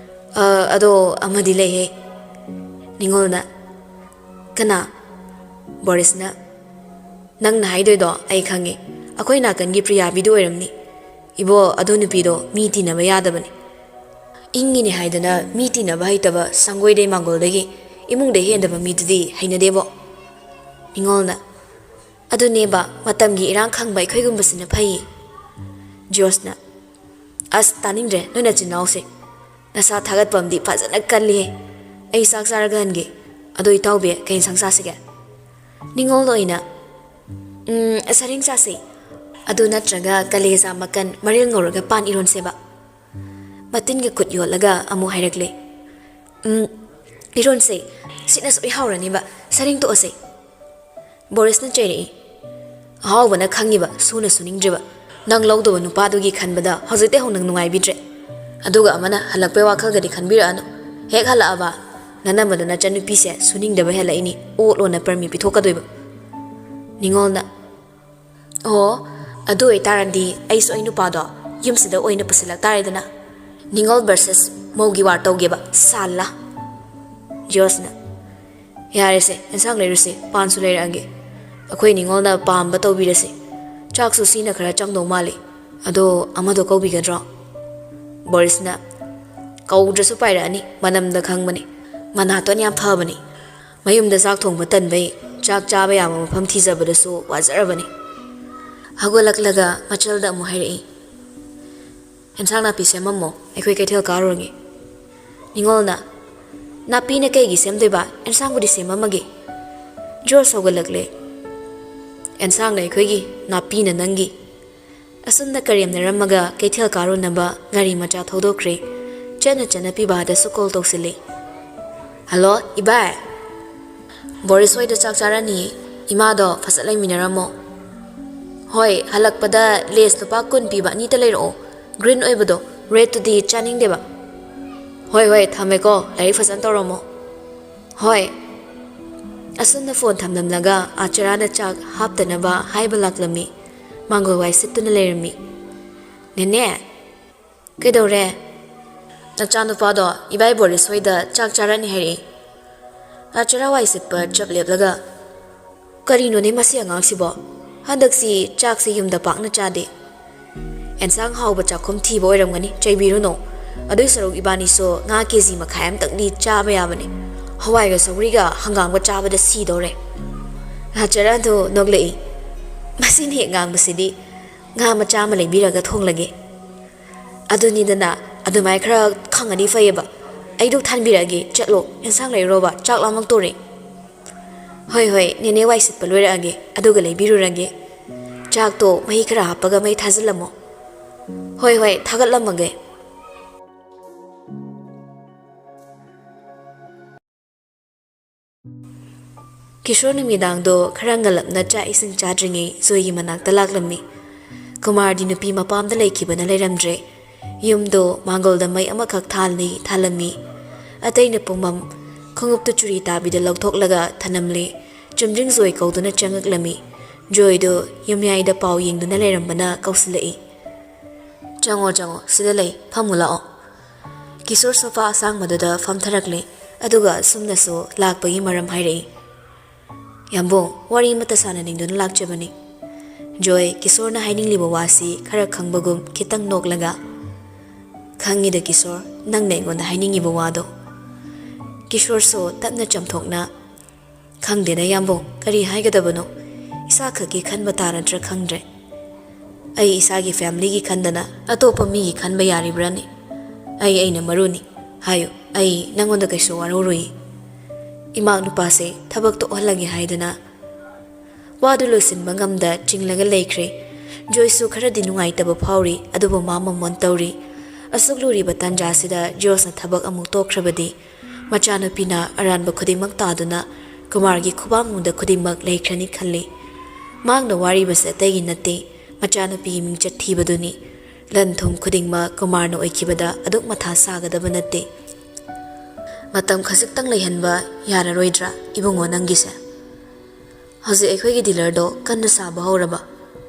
ꯑ, ꯑꯗꯣ ꯑꯃꯗꯤ ꯂꯩꯍꯦ꯫" ꯅꯤꯉꯣꯜꯅ, "ꯀꯅꯥ?" ꯕꯣꯔꯤꯁꯅ, "ꯅꯪꯅ ꯍꯥꯏꯗꯣꯏꯗꯣ ꯑꯩ ꯈꯪꯉꯦ꯫ ꯑꯩꯈꯣꯏ ꯅꯥꯀꯟꯒꯤ ꯄ꯭ꯔꯤꯌꯥꯕꯤꯗꯨ ꯑꯣꯏꯔꯝꯅꯤ꯫ ꯏꯕꯣ, ꯑꯗꯨ ꯅꯨꯄꯤꯗꯣ ꯃꯤ ꯇꯤꯟꯅꯕ ꯌꯥꯗꯕꯅꯤ꯫ ꯏꯪꯉꯤꯅꯦ ꯍꯥꯏꯗꯅ ꯃꯤ ꯇꯤꯟꯅꯕ ꯍꯩꯇꯕ ꯁꯪꯒꯣꯏꯗꯩ ꯃꯥꯡꯒꯣꯜꯗꯒꯤ ꯏꯃꯨꯡꯗ ꯍꯦꯟꯗꯕ ꯃꯤꯗꯨꯗꯤ ꯍꯩꯅꯗꯦꯕꯣ꯫" ꯅꯤꯉꯣꯜꯅ, "ꯑꯗꯨꯅꯦꯕ, ꯃꯇꯝꯒꯤ ꯏꯔꯥꯡ ꯈꯪꯕ ꯑꯩꯈꯣꯏꯒꯨꯝꯕꯁꯤꯅ ꯐꯩ꯫" ꯖꯣꯔꯖꯅ, "ꯑꯁ, ꯇꯥꯅꯤꯡꯗ꯭ꯔꯦ ꯅꯣꯏ ꯅꯆꯤꯟ ꯅꯅꯥꯎꯁꯦ꯫ ꯅꯁꯥ ꯊꯥꯒꯠꯄ ꯑꯃꯗꯤ ꯐꯖꯅ ꯀꯜꯂꯤꯍꯦ꯫ ꯑꯩ ꯆꯥꯛ ꯆꯥꯔꯒ ꯍꯟꯒꯦ꯫ ꯑꯗꯣ ꯏꯇꯥꯎꯕꯤ, ꯀꯩ ꯏꯟꯁꯥꯡ ꯆꯥꯁꯤꯒꯦ?" ꯅꯤꯉꯣꯜꯅ ꯑꯣꯏꯅ, "ꯎꯝ, ꯁꯔꯦꯡ ꯆꯥꯁꯤ꯫ ꯑꯗꯨ ꯅꯠꯇ꯭ꯔꯒ ꯀꯂꯦꯖꯥ ꯃꯀꯟ ꯃꯔꯤꯜ ꯉꯧꯔꯒ ꯄꯥꯟ ꯏꯔꯣꯟꯁꯦꯕ꯫" ꯃꯇꯤꯟꯒ ꯈꯨꯠ ꯌꯣꯠꯂꯒ ꯑꯃꯨꯛ ꯍꯥꯏꯔꯛꯂꯦ, "ꯎꯝ, ꯏꯔꯣꯟꯁꯦ꯫ ꯁꯤꯅ ꯁꯣꯏ ꯍꯥꯎꯔꯅꯤꯕ꯫ ꯁꯔꯦꯡ ꯇꯣꯛꯑꯁꯦ꯫" ꯕꯣꯔꯤꯁꯅ ꯆꯩꯔꯛꯏ, "ꯑꯍꯥꯎꯕꯅ ꯈꯪꯉꯤꯕ, ꯁꯨꯅ ꯁꯨꯅꯤꯡꯗ꯭ꯔꯤꯕ꯫ ꯅꯪ ꯂꯧꯗꯧꯕ ꯅꯨꯄꯥꯗꯨꯒꯤ ꯈꯟꯕꯗ ꯍꯧꯖꯤꯛꯇꯩ ꯍꯧꯅ ꯅꯨꯡꯉꯥꯏꯕꯤꯗ꯭ꯔꯦ꯫ ꯑꯗꯨꯒ ꯑꯃꯅ ꯍꯜꯂꯛꯄꯩ ꯋꯥꯈꯜꯒꯗꯤ ꯈꯟꯕꯤꯔꯛꯑꯅꯨ꯫ ꯍꯦꯛ ꯍꯜꯂꯛꯑꯕ, ꯅꯅꯝꯃꯗꯣ ꯅꯆꯟꯅꯨꯄꯤꯁꯦ ꯁꯨꯅꯤꯡꯗꯕ ꯍꯦꯜꯂꯛꯏꯅꯤ, ꯑꯣꯠꯂꯣꯅ ꯄꯔꯃꯤ ꯄꯤꯊꯣꯛꯀꯗꯣꯏꯕ꯫" ꯅꯤꯉꯣꯜꯅ, "ꯑꯣ, ꯑꯗꯨ ꯑꯣꯏꯇꯥꯔꯗꯤ ꯑꯩꯁꯨ ꯑꯩ ꯅꯨꯄꯥꯗꯣ ꯌꯨꯝꯁꯤꯗ ꯑꯣꯏꯅ ꯄꯨꯁꯤꯜꯂꯛ ꯇꯥꯔꯦꯗꯅ꯫ ꯅꯤꯉꯣꯜ versus ꯃꯧꯒꯤ war ꯇꯧꯒꯦꯕ, ꯁꯥꯜꯂꯥ꯫" ꯖꯣꯔꯖꯅ, "ꯌꯥꯔꯦꯁꯦ, ꯑꯦꯟꯁꯥꯡ ꯂꯩꯔꯨꯁꯦ, ꯄꯥꯟꯁꯨ ꯂꯩꯔꯛꯑꯒꯦ꯫ ꯑꯩꯈꯣꯏ ꯅꯤꯉꯣꯜꯅ ꯄꯥꯝꯕ ꯇꯧꯕꯤꯔꯁꯦ꯫ ꯆꯥꯛꯁꯨ ꯁꯤꯅ ꯈꯔ ꯆꯪꯗꯧ ꯃꯥꯜꯂꯤ꯫ ꯑꯗꯣ ꯑꯃꯗꯣ ꯀꯧꯕꯤꯒꯗ꯭ꯔꯣ?" ꯕꯣꯔꯤꯁꯅ, "ꯀꯧꯗ꯭ꯔꯁꯨ ꯄꯥꯏꯔꯛꯑꯅꯤ, ꯃꯅꯝꯗ ꯈꯪꯕꯅꯤ꯫ ꯃꯅꯥꯇꯣꯟ ꯌꯥꯝ ꯐꯕꯅꯤ꯫ ꯃꯌꯨꯝꯗ ꯆꯥꯛ ꯊꯣꯡꯕ ꯇꯟꯕꯩ ꯆꯥꯛ ꯆꯥꯕ ꯌꯥꯕ ꯃꯐꯝ ꯊꯤꯖꯕꯗꯁꯨ ꯋꯥꯖꯔꯕꯅꯤ꯫" ꯍꯧꯒꯠꯂꯛꯂꯒ ꯃꯆꯜꯗ ꯑꯃꯨꯛ ꯍꯥꯏꯔꯛꯏ, "ꯑꯦꯟꯁꯥꯡ ꯅꯥꯄꯤ ꯁꯦꯝꯃꯝꯃꯣ, ꯑꯩꯈꯣꯏ ꯀꯩꯊꯦꯜ ꯀꯥꯔꯨꯔꯒꯦ꯫" ꯅꯤꯉꯣꯜꯅ, "ꯅꯥꯄꯤꯅ ꯀꯩꯒꯤ ꯁꯦꯝꯗꯣꯏꯕ? ꯑꯦꯟꯁꯥꯡꯕꯨꯗꯤ ꯁꯦꯝꯃꯝꯃꯒꯦ꯫" ꯖꯣꯔꯖ ꯍꯧꯒꯠꯂꯛꯂꯦ꯫ "ꯑꯦꯟꯁꯥꯡꯅ ꯑꯩꯈꯣꯏꯒꯤ, ꯅꯥꯄꯤꯅ ꯅꯪꯒꯤ꯫" ꯑꯁꯨꯝꯅ ꯀꯔꯦꯝꯅꯔꯝꯃꯒ ꯀꯩꯊꯦꯜ ꯀꯥꯔꯨꯅꯕ ꯒꯥꯔꯤ ꯃꯆꯥ ꯊꯧꯗꯣꯛꯈ꯭ꯔꯦ꯫ ꯆꯠꯅ ꯆꯠꯅ ꯄꯤꯕꯥꯗꯁꯨ call ꯇꯧꯁꯤꯜꯂꯤ꯫ "ꯍꯜꯂꯣ, ꯏꯕꯥꯏ꯫ ꯕꯣꯔꯤꯁ ꯍꯣꯏꯗ ꯆꯥꯛ ꯆꯥꯔꯅꯤ꯫ ꯏꯃꯥꯗꯣ ꯐꯖ ꯂꯩꯃꯤꯟꯅꯔꯝꯃꯣ꯫ ꯍꯣꯏ, ꯍꯜꯂꯛꯄꯗ ꯂꯦꯁ ꯂꯨꯄꯥ ꯀꯨꯟ ꯄꯤꯕ ꯑꯅꯤꯇ ꯂꯩꯔꯛꯑꯣ꯫ Green ꯑꯣꯏꯕꯗꯣ, redꯇꯨꯗꯤ ꯆꯥꯅꯤꯡꯗꯦꯕ꯫ ꯍꯣꯏ, ꯍꯣꯏ, ꯊꯝꯃꯦꯀꯣ꯫ ꯂꯥꯏꯔꯤꯛ ꯐꯖꯅ ꯇꯧꯔꯝꯃꯣ꯫" "ꯍꯣꯏ꯫" ꯑꯁꯨꯝꯅ phone ꯊꯝꯂꯝꯂꯒ ꯑꯥꯆꯔꯥꯅ ꯆꯥꯛ ꯍꯥꯞꯇꯅꯕ ꯍꯥꯏꯕ ꯂꯥꯛꯂꯝꯃꯤ꯫ ꯃꯥꯡꯒꯣꯜ ꯋꯥꯏ ꯁꯤꯠꯇꯨꯅ ꯂꯩꯔꯝꯃꯤ꯫ "ꯅꯦꯅꯦ꯫" "ꯀꯩꯗꯧꯔꯦ?" "ꯅꯆꯥꯅꯨꯄꯥꯗꯣ ꯏꯕꯥꯏ ꯕꯣꯔꯤꯁ ꯍꯣꯏꯗ ꯆꯥꯛ ꯆꯥꯔꯅꯤ ꯍꯥꯏꯔꯛꯏ꯫" ꯑꯥꯆꯔꯥ ꯋꯥꯏ ꯁꯤꯠꯄ ꯆꯞ ꯂꯦꯞꯂꯒ, ꯀꯔꯤꯅꯣꯅꯦ ꯃꯁꯤ ꯑꯉꯥꯡꯁꯤꯕꯣ? ꯍꯟꯗꯛꯁꯤ ꯆꯥꯛꯁꯦ ꯌꯨꯝꯗ ꯄꯥꯛꯅ ꯆꯥꯗꯦ꯫ ꯑꯦꯟꯁꯥꯡ ꯍꯥꯎꯕ ꯆꯥꯛꯈꯨꯝ ꯊꯤꯕ ꯑꯣꯏꯔꯝꯒꯅꯤ, ꯆꯩꯕꯤꯔꯨꯅꯨ꯫ ꯑꯗꯨꯏ ꯁꯔꯨꯛ ꯏꯕꯥꯅꯤꯁꯨ ꯉꯥ ꯀꯦ ꯖꯤ ꯃꯈꯥꯏ ꯑꯝꯇꯪꯗꯤ ꯆꯥꯕ ꯌꯥꯕꯅꯤ꯫ ꯍꯋꯥꯏꯒ ꯁꯧꯒ꯭ꯔꯤꯒ ꯍꯪꯒꯥꯝꯒ ꯆꯥꯕꯗ ꯁꯤꯗꯧꯔꯦ꯫ ꯂꯥꯆꯔꯥꯗꯣ ꯅꯣꯛꯂꯛꯏ꯫ ꯃꯁꯤꯅ ꯍꯦꯛ ꯉꯥꯡꯕꯁꯤꯗꯤ, ꯉꯥ ꯃꯆꯥ ꯑꯃ ꯂꯩꯕꯤꯔꯒ ꯊꯣꯡꯂꯒꯦ꯫ ꯑꯗꯨꯅꯤꯗꯅ, ꯑꯗꯨꯃꯥꯏ ꯈꯔ ꯈꯪꯉꯗꯤ ꯐꯩꯌꯦꯕ꯫ ꯑꯩꯗꯣ ꯊꯥꯟꯕꯤꯔꯛꯑꯒꯦ, ꯆꯠꯂꯣ, ꯑꯦꯟꯁꯥꯡ ꯂꯩꯔꯨꯔꯣꯕ, ꯆꯥꯛ ꯂꯥꯝꯃꯛꯇꯣꯔꯦ꯫ ꯍꯣꯏ, ꯍꯣꯏ, ꯅꯦꯅꯦ ꯋꯥꯏ ꯁꯤꯠꯄ ꯂꯣꯏꯔꯛꯑꯒꯦ, ꯑꯗꯨꯒ ꯂꯩꯕꯤꯔꯨꯔꯒꯦ꯫ ꯆꯥꯛꯇꯣ ꯃꯍꯤ ꯈꯔ ꯍꯥꯞꯄꯒ ꯃꯩ ꯊꯥꯖꯤꯜꯂꯝꯃꯣ꯫ ꯍꯣꯏ, ꯍꯣꯏ, ꯊꯥꯒꯠꯂꯝꯃꯒꯦ꯫ ꯀꯤꯁꯣꯔ ꯅꯨꯃꯤꯗꯥꯡꯗꯣ ꯈꯔ ꯉꯜꯂꯞꯅ ꯆꯥꯛ ꯏꯁꯤꯡ ꯆꯥꯗ꯭ꯔꯤꯉꯩ ꯖꯣꯏꯒꯤ ꯃꯅꯥꯛꯇ ꯂꯥꯛꯂꯝꯃꯤ꯫ ꯀꯨꯃꯥꯔꯗꯤ ꯅꯨꯄꯤ ꯃꯄꯥꯝꯗ ꯂꯩꯈꯤꯕꯅ ꯂꯩꯔꯝꯗ꯭ꯔꯦ꯫ ꯌꯨꯝꯗꯣ ꯃꯥꯡꯒꯣꯜꯗ ꯃꯩ ꯑꯃꯈꯛ ꯊꯥꯜꯂꯤ, ꯊꯥꯜꯂꯝꯃꯤ꯫ ꯑꯇꯩꯅ ꯄꯨꯝꯃꯝ꯫ ꯈꯣꯡꯎꯞꯇꯨ ꯆꯨꯔꯤ ꯇꯥꯕꯤꯗ ꯂꯧꯊꯣꯛꯂꯒ ꯊꯅꯝꯂꯦ꯫ ꯆꯨꯝꯗ꯭ꯔꯤꯡ ꯖꯣꯏ ꯀꯧꯗꯨꯅ ꯆꯪꯉꯛꯂꯝꯃꯤ꯫ ꯖꯣꯏꯗꯣ ꯌꯨꯝꯌꯥꯏꯗ ꯄꯥꯎ ꯌꯦꯡꯗꯨꯅ ꯂꯩꯔꯝꯕꯅ ꯀꯧꯁꯤꯜꯂꯛꯏ꯫ "ꯆꯪꯉꯣ, ꯆꯪꯉꯣ, ꯁꯤꯗ ꯂꯩ, ꯐꯝꯃꯨ ꯂꯥꯛꯑꯣ꯫" ꯀꯤꯁꯣꯔ ꯁꯣꯐꯥ ꯑꯁꯥꯡꯕꯗꯨꯗ ꯐꯝꯊꯔꯛꯂꯦ, ꯑꯗꯨꯒ ꯑꯁꯨꯝꯅꯁꯨ ꯂꯥꯛꯄꯒꯤ ꯃꯔꯝ ꯍꯥꯏꯔꯛꯏ꯫ "ꯌꯥꯝꯕꯨꯡ, ꯋꯥꯔꯤ ꯑꯃꯠꯇ ꯁꯥꯟꯅꯅꯤꯡꯗꯨꯅ ꯂꯥꯛꯆꯕꯅꯤ꯫" ꯖꯣꯏ ꯀꯤꯁꯣꯔꯅ ꯍꯥꯏꯅꯤꯡꯂꯤꯕ ꯋꯥꯁꯤ ꯈꯔ ꯈꯪꯕꯒꯨꯝ ꯈꯤꯇꯪ ꯅꯣꯛꯂꯒ, "ꯈꯪꯉꯤꯗ ꯀꯤꯁꯣꯔ, ꯅꯪꯅ ꯑꯩꯉꯣꯟꯗ ꯍꯥꯏꯅꯤꯡꯉꯤꯕ ꯋꯥꯗꯣ꯫" ꯀꯤꯁꯣꯔꯁꯨ ꯇꯞꯅ ꯆꯝꯊꯣꯛꯅ, "ꯈꯪꯗꯦꯗ ꯌꯥꯝꯕꯨꯡ, ꯀꯔꯤ ꯍꯥꯏꯒꯗꯕꯅꯣ? ꯏꯁꯥ ꯈꯛꯀꯤ ꯈꯟꯕ ꯇꯥꯔꯗ꯭ꯔꯥ ꯈꯪꯗ꯭ꯔꯦ꯫ ꯑꯩ ꯏꯁꯥꯒꯤ ꯐꯦꯃꯤꯂꯤꯒꯤ ꯈꯟꯗꯅ ꯑꯇꯣꯞꯄ ꯃꯤꯒꯤ ꯈꯟꯕ ꯌꯥꯔꯤꯕ꯭ꯔꯥꯅꯦ? ꯑꯩ ꯑꯩꯅ ꯃꯔꯨꯅꯤ꯫ ꯍꯥꯏꯌꯨ, ꯑꯩ ꯅꯪꯉꯣꯟꯗ ꯀꯩꯁꯨ ꯋꯥꯔꯧꯔꯣꯏ꯫" ꯏꯃꯥ ꯅꯨꯄꯥꯁꯦ ꯊꯕꯛ ꯇꯣꯛꯍꯜꯂꯒꯦ ꯍꯥꯏꯗꯨꯅ ꯋꯥꯗꯨ ꯂꯣꯏꯁꯤꯟꯕ ꯉꯝꯗ ꯆꯤꯡꯂꯒ ꯂꯩꯈ꯭ꯔꯦ꯫ ꯖꯣꯏꯁꯨ ꯈꯔꯗꯤ ꯅꯨꯡꯉꯥꯏꯇꯕ ꯐꯥꯎꯔꯤ, ꯑꯗꯨꯕꯨ ꯃꯥ ꯃꯃꯣꯟ ꯇꯧꯔꯤ꯫ ꯑꯁꯨꯛ ꯂꯨꯔꯤꯕ ꯇꯥꯟꯖꯥꯁꯤꯗ ꯖꯣꯁꯅ ꯊꯕꯛ ꯑꯃꯨꯛ ꯇꯣꯛꯈ꯭ꯔꯕꯗꯤ ꯃꯆꯥꯅꯨꯄꯤꯅ ꯑꯔꯥꯟꯕ ꯈꯨꯗꯤꯡꯃꯛ ꯇꯥꯗꯨꯅ ꯀꯨꯃꯥꯔꯒꯤ ꯈꯨꯕꯥꯛꯃꯨꯡꯗ ꯈꯨꯗꯤꯡꯃꯛ ꯂꯩꯈ꯭ꯔꯅꯤ ꯈꯜꯂꯤ꯫ ꯃꯍꯥꯛꯅ ꯋꯥꯔꯤꯕꯁꯦ ꯑꯇꯩꯒꯤ ꯅꯠꯇꯦ, ꯃꯆꯥꯅꯨꯄꯤꯒꯤ ꯃꯤꯡꯆꯠ ꯊꯤꯕꯗꯨꯅꯤ꯫ ꯂꯟ ꯊꯨꯝ ꯈꯨꯗꯤꯡꯃꯛ ꯀꯨꯃꯥꯔꯅ ꯑꯣꯏꯈꯤꯕꯗ ꯑꯗꯨꯛ ꯃꯊꯥ ꯁꯥꯒꯗꯕ ꯅꯠꯇꯦ꯫ "ꯃꯇꯝ ꯈꯖꯤꯛꯇꯪ ꯂꯩꯍꯟꯕ ꯌꯥꯔꯔꯣꯏꯗ꯭ꯔꯥ ꯏꯕꯨꯡꯉꯣ ꯅꯪꯒꯤꯁꯦ? ꯍꯧꯖꯤꯛ ꯑꯩꯈꯣꯏꯒꯤ ꯗꯤꯂꯔꯗꯣ ꯀꯟꯅ ꯁꯥꯕ ꯍꯧꯔꯕ,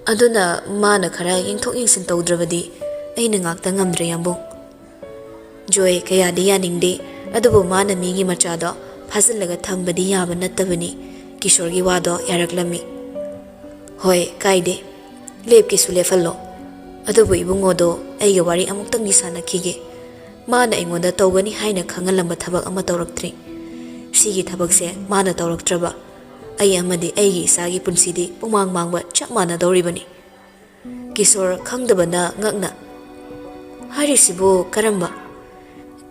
ꯑꯗꯨꯅ ꯃꯥꯅ ꯈꯔ ꯌꯦꯡꯊꯣꯛ ꯌꯦꯡꯁꯤꯟ ꯇꯧꯗ꯭ꯔꯕꯗꯤ ꯑꯩꯅ ꯉꯥꯛꯇ ꯉꯝꯗ꯭ꯔꯦ ꯌꯥꯝꯕꯨꯡ꯫" ꯖꯣꯏ ꯀꯌꯥꯗꯤ ꯌꯥꯅꯤꯡꯗꯦ, ꯑꯗꯨꯕꯨ ꯃꯥꯅ ꯃꯤꯒꯤ ꯃꯆꯥꯗꯣ ꯐꯥꯖꯤꯜꯂꯒ ꯊꯝꯕꯗꯤ ꯌꯥꯕ ꯅꯠꯇꯕꯅꯤ꯫ ꯀꯤꯁꯣꯔꯒꯤ ꯋꯥꯗꯣ ꯌꯥꯔꯛꯂꯝꯃꯤ꯫ "ꯍꯣꯏ, ꯀꯥꯏꯗꯦ꯫ ꯂꯦꯞꯀꯦꯁꯨ ꯂꯦꯞꯍꯜꯂꯣ꯫ ꯑꯗꯨꯕꯨ ꯏꯕꯨꯡꯉꯣꯗꯣ ꯑꯩꯒ ꯋꯥꯔꯤ ꯑꯃꯨꯛꯇꯪꯗꯤ ꯁꯥꯟꯅꯈꯤꯒꯦ꯫ ꯃꯥꯅ ꯑꯩꯉꯣꯟꯗ ꯇꯧꯒꯅꯤ ꯍꯥꯏꯅ ꯈꯪꯍꯜꯂꯝꯕ ꯊꯕꯛ ꯑꯃ ꯇꯧꯔꯛꯇ꯭ꯔꯤ꯫ ꯁꯤꯒꯤ ꯊꯕꯛꯁꯦ ꯃꯥꯅ ꯇꯧꯔꯛꯇ꯭ꯔꯕ ꯑꯩ ꯑꯃꯗꯤ ꯑꯩꯒꯤ ꯏꯆꯥꯒꯤ ꯄꯨꯟꯁꯤꯗꯤ ꯄꯨꯡꯃꯥꯡ ꯃꯥꯡꯕ ꯆꯞ ꯃꯥꯟꯅꯗꯧꯔꯤꯕꯅꯤ꯫" ꯀꯤꯁꯣꯔ ꯈꯪꯗꯕꯅ ꯉꯛꯅ, "ꯍꯥꯏꯔꯤꯁꯤꯕꯨ ꯀꯔꯝꯕ?"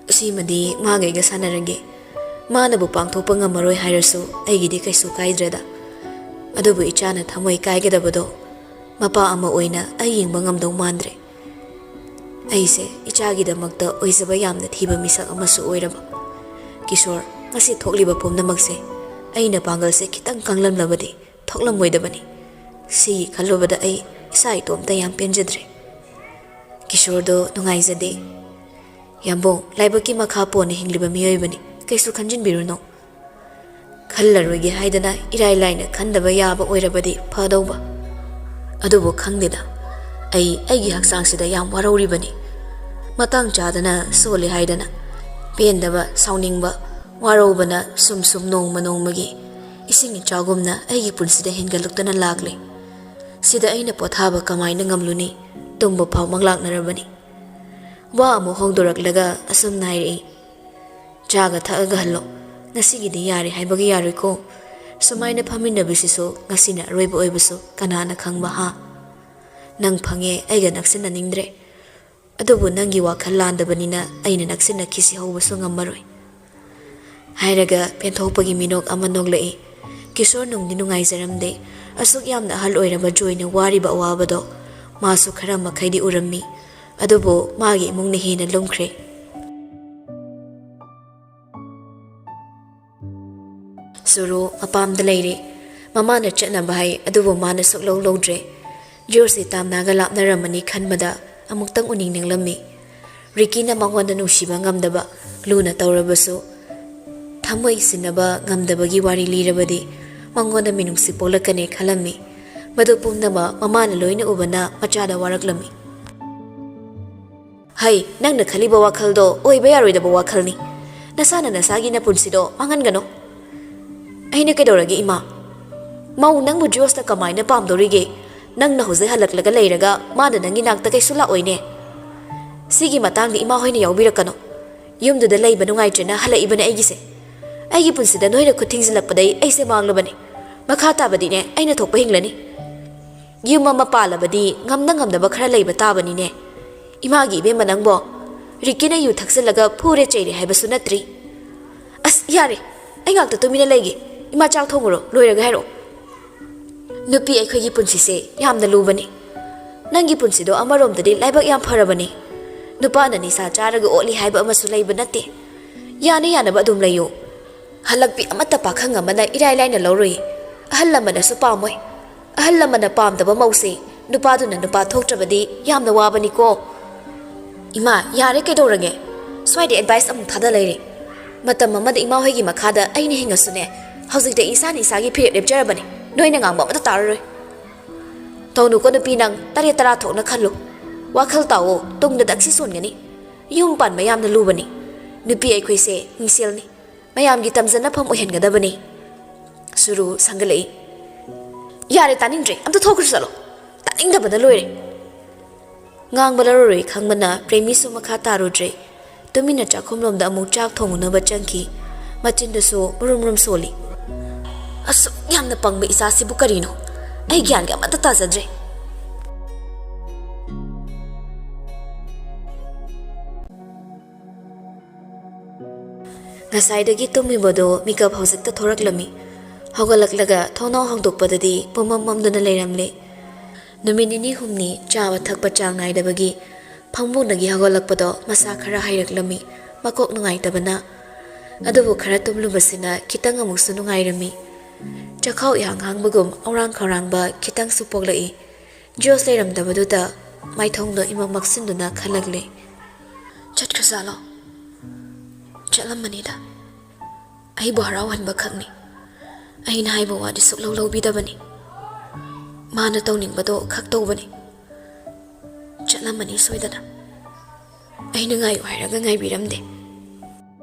"ꯁꯤꯃꯗꯤ ꯃꯥꯒ ꯑꯩꯒ ꯁꯥꯟꯅꯔꯒꯦ꯫ ꯃꯥꯅꯕꯨ ꯄꯥꯡꯊꯣꯛꯄ ꯉꯝꯃꯔꯣꯏ ꯍꯥꯏꯔꯁꯨ ꯑꯩꯒꯤꯗꯤ ꯀꯩꯁꯨ ꯀꯥꯏꯗ꯭ꯔꯦꯗ꯫ ꯑꯗꯨꯕꯨ ꯏꯆꯥꯅ ꯊꯃꯣꯏ ꯀꯥꯏꯒꯗꯕꯗꯣ ꯃꯄꯥ ꯑꯃ ꯑꯣꯏꯅ ꯑꯩ ꯌꯦꯡꯕ ꯉꯝꯗꯧ ꯃꯥꯟꯗ꯭ꯔꯦ꯫ ꯑꯩꯁꯦ ꯏꯆꯥꯒꯤꯗꯃꯛꯇ ꯑꯣꯏꯖꯕ ꯌꯥꯝꯅ ꯊꯤꯕ ꯃꯤꯁꯛ ꯑꯃꯁꯨ ꯑꯣꯏꯔꯕ꯫ ꯀꯤꯁꯣꯔ, ꯉꯁꯤ ꯊꯣꯛꯂꯤꯕ ꯄꯨꯝꯅꯃꯛꯁꯦ ꯑꯩꯅ ꯄꯥꯡꯒꯜꯁꯦ ꯈꯤꯇꯪ ꯀꯪꯂꯝꯂꯕꯗꯤ ꯊꯣꯛꯂꯝꯃꯣꯏꯗꯕꯅꯤ꯫ ꯁꯤꯒꯤ ꯈꯜꯂꯨꯕꯗ ꯑꯩ ꯏꯁꯥ ꯏꯇꯣꯝꯇ ꯌꯥꯝ ꯄꯦꯟꯖꯗ꯭ꯔꯦ꯫" ꯀꯤꯁꯣꯔꯗꯣ ꯅꯨꯡꯉꯥꯏꯖꯗꯦ꯫ "ꯌꯥꯝꯕꯨꯡ, ꯂꯥꯏꯕꯛꯀꯤ ꯃꯈꯥ ꯄꯣꯟꯅ ꯍꯤꯡꯂꯤꯕ ꯃꯤꯑꯣꯏꯕꯅꯤ, ꯀꯩꯁꯨ ꯈꯟꯖꯤꯟꯕꯤꯔꯨꯅꯨ꯫" "ꯈꯜꯂꯔꯣꯏꯒꯦ ꯍꯥꯏꯗꯅ ꯏꯔꯥꯏ ꯂꯥꯏꯅ ꯈꯟꯗꯕ ꯌꯥꯕ ꯑꯣꯏꯔꯕꯗꯤ ꯐꯗꯧꯕ꯫ ꯑꯗꯨꯕꯨ ꯈꯪꯗꯦꯗ, ꯑꯩ ꯑꯩꯒꯤ ꯍꯛꯆꯥꯡꯁꯤꯗ ꯌꯥꯝ ꯋꯥꯔꯧꯔꯤꯕꯅꯤ꯫ ꯃꯇꯥꯡ ꯆꯥꯗꯅ ꯁꯣꯜꯂꯦ ꯍꯥꯏꯗꯅ ꯄꯦꯟꯗꯕ, ꯁꯥꯎꯅꯤꯡꯕ, ꯋꯥꯔꯧꯕꯅ ꯁꯨꯝ ꯁꯨꯝ ꯅꯣꯡꯃ ꯅꯣꯡꯃꯒꯤ ꯏꯁꯤꯡ ꯏꯆꯥꯎꯒꯨꯝꯅ ꯑꯩꯒꯤ ꯄꯨꯟꯁꯤꯗ ꯍꯦꯟꯒꯠꯂꯛꯇꯨꯅ ꯂꯥꯛꯂꯦ꯫ ꯁꯤꯗ ꯑꯩꯅ ꯄꯣꯊꯥꯕ ꯀꯃꯥꯏꯅ ꯉꯝꯂꯨꯅꯤ? ꯇꯨꯝꯕ ꯐꯥꯎ ꯃꯪꯂꯥꯛꯅꯔꯕꯅꯤ꯫" ꯋꯥ ꯑꯃꯨꯛ ꯍꯧꯗꯣꯔꯛꯂꯒ ꯑꯁꯨꯝꯅ ꯍꯥꯏꯔꯛꯏ, "ꯆꯥꯒ ꯊꯛꯑꯒ ꯍꯜꯂꯣ꯫ ꯉꯁꯤꯒꯤꯗꯤ ꯌꯥꯔꯦ ꯍꯥꯏꯕꯒ ꯌꯥꯔꯣꯏꯀꯣ꯫ ꯁꯨꯃꯥꯏꯅ ꯐꯝꯃꯤꯟꯅꯕꯁꯤꯁꯨ ꯉꯁꯤꯅ ꯑꯔꯣꯏꯕ ꯑꯣꯏꯕꯁꯨ ꯀꯅꯥꯅ ꯈꯪꯕ, ꯍꯥ? ꯅꯪ ꯐꯪꯉꯦ, ꯑꯩꯒ ꯅꯛꯁꯤꯟꯅꯅꯤꯡꯗ꯭ꯔꯦ꯫ ꯑꯗꯨꯕꯨ ꯅꯪꯒꯤ ꯋꯥꯈꯜ ꯂꯥꯟꯗꯕꯅꯤꯅ ꯑꯩꯅ ꯅꯛꯁꯤꯟꯅꯈꯤꯁꯤ ꯍꯧꯕꯁꯨ ꯉꯝꯃꯔꯣꯏ꯫" ꯍꯥꯏꯔꯒ ꯄꯦꯟꯊꯣꯛꯄꯒꯤ ꯃꯤꯅꯣꯛ ꯑꯃ ꯅꯣꯛꯂꯛꯏ꯫ ꯀꯤꯁꯣꯔ ꯅꯨꯡꯗꯤ ꯅꯨꯡꯉꯥꯏꯖꯔꯝꯗꯦ꯫ ꯑꯁꯨꯛ ꯌꯥꯝꯅ ꯑꯍꯜ ꯑꯣꯏꯔꯕ ꯖꯣꯏꯅ ꯋꯥꯔꯤꯕ ꯑꯋꯥꯕꯗꯣ ꯃꯥꯁꯨ ꯈꯔ ꯃꯈꯩꯗꯤ ꯎꯔꯝꯃꯤ꯫ ꯑꯗꯨꯕꯨ ꯃꯥꯒꯤ ꯏꯃꯨꯡꯅ ꯍꯦꯟꯅ ꯂꯨꯝꯈ꯭ꯔꯦ꯫ ꯁꯨꯔꯨ ꯃꯄꯥꯝꯗ ꯂꯩꯔꯦ꯫ ꯃꯃꯥꯅ ꯆꯠꯅꯕ ꯍꯥꯏ, ꯑꯗꯨꯕꯨ ꯃꯥꯅ ꯁꯨꯛꯂꯧ ꯂꯧꯗ꯭ꯔꯦ꯫ ꯖꯣꯔꯖꯁꯤ ꯇꯥꯝꯅꯥꯒ ꯂꯥꯞꯅꯔꯝꯃꯅꯤ ꯈꯟꯕꯗ ꯑꯃꯨꯛꯇꯪ ꯎꯅꯤꯡꯅꯤꯡꯂꯝꯃꯤ꯫ ꯔꯤꯀꯤꯅ ꯃꯉꯣꯟꯗ ꯅꯨꯡꯁꯤꯕ ꯉꯝꯗꯕ, ꯂꯨꯅ ꯇꯧꯔꯕꯁꯨ ꯊꯃꯣꯏ ꯁꯤꯟꯅꯕ ꯉꯝꯗꯕꯒꯤ ꯋꯥꯔꯤ ꯂꯤꯔꯕꯗꯤ ꯃꯉꯣꯟꯗ ꯃꯤꯅꯨꯡꯁꯤ ꯄꯣꯛꯂꯛꯀꯅꯤ ꯈꯜꯂꯝꯃꯤ꯫ ꯃꯗꯨ ꯄꯨꯝꯅꯃꯛ ꯃꯃꯥꯅ ꯂꯣꯏꯅ ꯎꯕꯅ ꯃꯆꯥꯗ ꯋꯥꯔꯛꯂꯝꯃꯤ꯫ "ꯍꯩ, ꯅꯪꯅ ꯈꯜꯂꯤꯕ ꯋꯥꯈꯜꯗꯣ ꯑꯣꯏꯕ ꯌꯥꯔꯣꯏꯗꯕ ꯋꯥꯈꯜꯅꯤ꯫ ꯅꯁꯥꯅ ꯅꯁꯥꯒꯤ ꯅꯄꯨꯟꯁꯤꯗꯣ ꯃꯥꯡꯍꯟꯒꯅꯨ꯫" ꯑꯩꯅ ꯀꯩꯗꯧꯔꯒꯦ, ꯏꯃꯥ? ꯃꯧ ꯅꯪꯕꯨ ꯖꯣꯁꯅ ꯀꯃꯥꯏꯅ ꯄꯥꯝꯗꯧꯔꯤꯒꯦ? ꯅꯪꯅ ꯍꯧꯖꯤꯛ ꯍꯜꯂꯛꯂꯒ ꯂꯩꯔꯒ ꯃꯥꯅ ꯅꯪꯒꯤ ꯅꯥꯛꯇ ꯀꯩꯁꯨ ꯂꯥꯛꯑꯣꯏꯅꯦ꯫ ꯁꯤꯒꯤ ꯃꯇꯥꯡꯗ ꯏꯃꯥ ꯍꯣꯏꯅ ꯌꯥꯎꯕꯤꯔꯛꯀꯅꯨ꯫ ꯌꯨꯝꯗꯨꯗ ꯂꯩꯕ ꯅꯨꯡꯉꯥꯏꯇ꯭ꯔꯦꯅ ꯍꯜꯂꯛꯏꯕꯅꯦ ꯑꯩꯒꯤꯁꯦ꯫ ꯑꯩꯒꯤ ꯄꯨꯟꯁꯤꯗ ꯅꯣꯏꯅ ꯈꯨꯠ ꯊꯤꯡꯖꯤꯜꯂꯛꯄꯗꯩ ꯑꯩꯁꯦ ꯃꯥꯡꯂꯕꯅꯦ꯫ ꯃꯈꯥ ꯇꯥꯕꯗꯤꯅꯦ, ꯑꯩꯅ ꯊꯣꯛꯄ ꯍꯤꯡꯂꯅꯤ꯫ ꯌꯨꯝ ꯑꯃ ꯄꯥꯜꯂꯕꯗꯤ ꯉꯝꯅ ꯉꯝꯅꯕ ꯈꯔ ꯂꯩꯕ ꯇꯥꯕꯅꯤꯅꯦ꯫ ꯏꯃꯥꯒꯤ ꯏꯕꯦꯝꯃ ꯅꯪꯕꯣ, ꯔꯤꯛꯀꯤꯅ ꯌꯨ ꯊꯛꯆꯜꯂꯒ ꯐꯨꯔꯦ ꯆꯩꯔꯦ ꯍꯥꯏꯕꯁꯨ ꯅꯠꯇ꯭ꯔꯤ꯫ ꯑꯁ, ꯌꯥꯔꯦ, ꯑꯩ ꯉꯥꯛꯇ ꯇꯨꯃꯤꯟꯅ ꯂꯩꯒꯦ꯫ ꯏꯃꯥ, ꯆꯥꯛ ꯊꯣꯡꯉꯨꯔꯣ, ꯂꯣꯏꯔꯒ ꯍꯥꯏꯔꯛꯑꯣ꯫ ꯅꯨꯄꯤ ꯑꯩꯈꯣꯏꯒꯤ ꯄꯨꯟꯁꯤꯁꯦ ꯌꯥꯝꯅ ꯂꯨꯕꯅꯤ꯫ ꯅꯪꯒꯤ ꯄꯨꯟꯁꯤꯗꯣ ꯑꯃꯔꯣꯝꯗꯗꯤ ꯂꯥꯏꯕꯛ ꯌꯥꯝ ꯐꯔꯕꯅꯤ꯫ ꯅꯨꯄꯥꯅ ꯅꯤꯁꯥ ꯆꯥꯔꯒ ꯑꯣꯠꯂꯤ ꯍꯥꯏꯕ ꯑꯃꯁꯨ ꯂꯩꯕ ꯅꯠꯇꯦ꯫ ꯌꯥꯅ ꯌꯥꯅꯕ ꯑꯗꯨꯝ ꯂꯩꯌꯨ꯫ ꯍꯜꯂꯛꯄꯤ ꯑꯃꯠꯇ ꯄꯥꯈꯪ ꯑꯃꯅ ꯏꯔꯥꯏ ꯂꯥꯏꯅ ꯂꯧꯔꯨꯏ꯫ ꯑꯍꯜ ꯂꯃꯟꯅꯁꯨ ꯄꯥꯝꯃꯣꯏ꯫ ꯑꯍꯜ ꯂꯃꯟꯅ ꯄꯥꯝꯗꯕ ꯃꯧꯁꯦ ꯅꯨꯄꯥꯗꯨꯅ ꯅꯨꯄꯥ ꯊꯣꯛꯇ꯭ꯔꯕꯗꯤ ꯌꯥꯝꯅ ꯋꯥꯕꯅꯤꯀꯣ꯫ ꯏꯃꯥ, ꯌꯥꯔꯦ, ꯀꯩꯗꯧꯔꯒꯦ? ꯁ꯭ꯋꯥꯏꯗ ꯑꯦꯗꯚꯥꯏꯁ ꯑꯃꯨꯛ ꯊꯥꯗ ꯂꯩꯔꯦ꯫ ꯃꯇꯝ ꯑꯃꯗ ꯏꯃꯥ ꯍꯣꯏꯒꯤ ꯃꯈꯥꯗ ꯑꯩꯅ ꯍꯤꯡꯉꯁꯨꯅꯦ, ꯍꯧꯖꯤꯛꯇꯤ ꯑꯩ ꯏꯁꯥꯅ ꯏꯁꯥꯒꯤ ꯐꯤꯔꯦꯞ ꯂꯦꯞꯆꯔꯕꯅꯤ꯫ ꯅꯣꯏꯅ ꯉꯥꯡꯕ ꯑꯃꯠꯇ ꯇꯥꯔꯔꯣꯏ꯫ ꯇꯧꯅꯨꯀꯣ ꯅꯨꯄꯤ, ꯅꯪ ꯇꯔꯦꯠ ꯇꯔꯥ ꯊꯣꯛꯅ ꯈꯜꯂꯨ꯫ ꯋꯥꯈꯜ ꯇꯥꯎꯑꯣ, ꯇꯨꯡꯗ ꯗꯛꯁꯤ ꯁꯣꯟꯒꯅꯤ꯫ ꯌꯨꯝ ꯄꯥꯟꯕ ꯌꯥꯝꯅ ꯂꯨꯕꯅꯤ꯫ ꯅꯨꯄꯤ ꯑꯩꯈꯣꯏꯁꯦ ꯃꯤꯡꯁꯦꯜꯅꯤ꯫ ꯃꯌꯥꯝꯒꯤ ꯇꯝꯖꯅꯐꯝ ꯑꯣꯏꯍꯟꯒꯗꯕꯅꯤ꯫ ꯁꯨꯔꯨ ꯁꯪꯒꯠꯂꯛꯏ꯫ ꯌꯥꯔꯦ, ꯇꯥꯅꯤꯡꯗ꯭ꯔꯦ꯫ ꯑꯝꯇ ꯊꯣꯛꯈ꯭ꯔꯁꯨ ꯆꯠꯂꯣ꯫ ꯇꯥꯅꯤꯡꯗꯕꯅ ꯂꯣꯏꯔꯦ꯫ ꯉꯥꯡꯕ ꯂꯧꯔꯔꯣꯏ ꯈꯪꯕꯅ ꯄ꯭ꯔꯦꯃꯤꯁꯨ ꯃꯈꯥ ꯇꯥꯔꯨꯗ꯭ꯔꯦ꯫ ꯇꯨꯃꯤꯟꯅ ꯆꯥꯛꯈꯨꯝꯂꯣꯝꯗ ꯑꯃꯨꯛ ꯆꯥꯛ ꯊꯣꯡꯉꯨꯅꯕ ꯆꯪꯈꯤ꯫ ꯃꯆꯤꯟꯗꯨꯁꯨ ꯃꯨꯔꯨꯝ ꯃꯨꯔꯨꯝ ꯁꯣꯜꯂꯤ꯫ ꯑꯁꯨꯛ ꯌꯥꯝꯅ ꯄꯪꯕ ꯏꯆꯥꯁꯤꯕꯨ ꯀꯔꯤꯅꯣ? ꯑꯩ ꯒ꯭ꯌꯥꯟꯒ ꯑꯃꯠꯇ ꯇꯥꯖꯗ꯭ꯔꯦ꯫ ꯉꯁꯥꯏꯗꯒꯤ ꯇꯨꯝꯃꯤꯕꯗꯣ ꯃꯤꯀꯞ ꯍꯧꯖꯤꯛꯇ ꯊꯣꯔꯛꯂꯝꯃꯤ꯫ ꯍꯧꯒꯠꯂꯛꯂꯒ ꯊꯣꯡꯅꯥꯎ ꯍꯥꯡꯗꯣꯛꯄꯗꯗꯤ ꯄꯨꯝꯃꯝ ꯃꯝꯗꯨꯅ ꯂꯩꯔꯝꯂꯦ꯫ ꯅꯨꯃꯤꯠ ꯅꯤꯅꯤ ꯍꯨꯝꯅꯤ ꯆꯥꯕ ꯊꯛꯄ ꯆꯥꯡ ꯅꯥꯏꯗꯕꯒꯤ ꯐꯃꯨꯡꯗꯒꯤ ꯍꯧꯒꯠꯂꯛꯄꯗꯣ ꯃꯁꯥ ꯈꯔ ꯍꯩꯔꯛꯂꯝꯃꯤ, ꯃꯀꯣꯛ ꯅꯨꯡꯉꯥꯏꯇꯕꯅ꯫ ꯑꯗꯨꯕꯨ ꯈꯔ ꯇꯨꯝꯂꯨꯕꯁꯤꯅ ꯈꯤꯇꯪ ꯑꯃꯨꯛꯁꯨ ꯅꯨꯡꯉꯥꯏꯔꯝꯃꯤ꯫ ꯆꯈꯥꯎ ꯏꯍꯥꯡ ꯍꯥꯡꯕꯒꯨꯝ ꯑꯧꯔꯥꯡ ꯈꯧꯔꯥꯡꯕ ꯈꯤꯇꯪꯁꯨ ꯄꯣꯛꯂꯛꯏ꯫ ꯖꯣꯁ ꯂꯩꯔꯝꯗꯕꯗꯨꯗ ꯃꯥꯏꯊꯣꯡꯗꯣ ꯏꯃꯝ ꯃꯛꯁꯤꯟꯗꯨꯅ ꯈꯜꯂꯛꯂꯦ꯫ ꯆꯠꯈ꯭ꯔꯖꯥꯠꯂꯣ? ꯆꯠꯂꯝꯃꯅꯤꯗ꯫ ꯑꯩꯕꯨ ꯍꯔꯥꯎꯍꯟꯕ ꯈꯛꯅꯤ꯫ ꯑꯩꯅ ꯍꯥꯏꯕ ꯋꯥꯗꯤ ꯁꯨꯛꯂꯧ ꯂꯧꯕꯤꯗꯕꯅꯤ꯫ ꯃꯥꯅ ꯇꯧꯅꯤꯡꯕꯗꯣ ꯈꯛ ꯇꯧꯕꯅꯤ꯫ ꯆꯠꯂꯝꯃꯅꯤ ꯁꯣꯏꯗꯅ꯫ ꯑꯩꯅ ꯉꯥꯏꯌꯨ ꯍꯥꯏꯔꯒ ꯉꯥꯏꯕꯤꯔꯝꯗꯦ꯫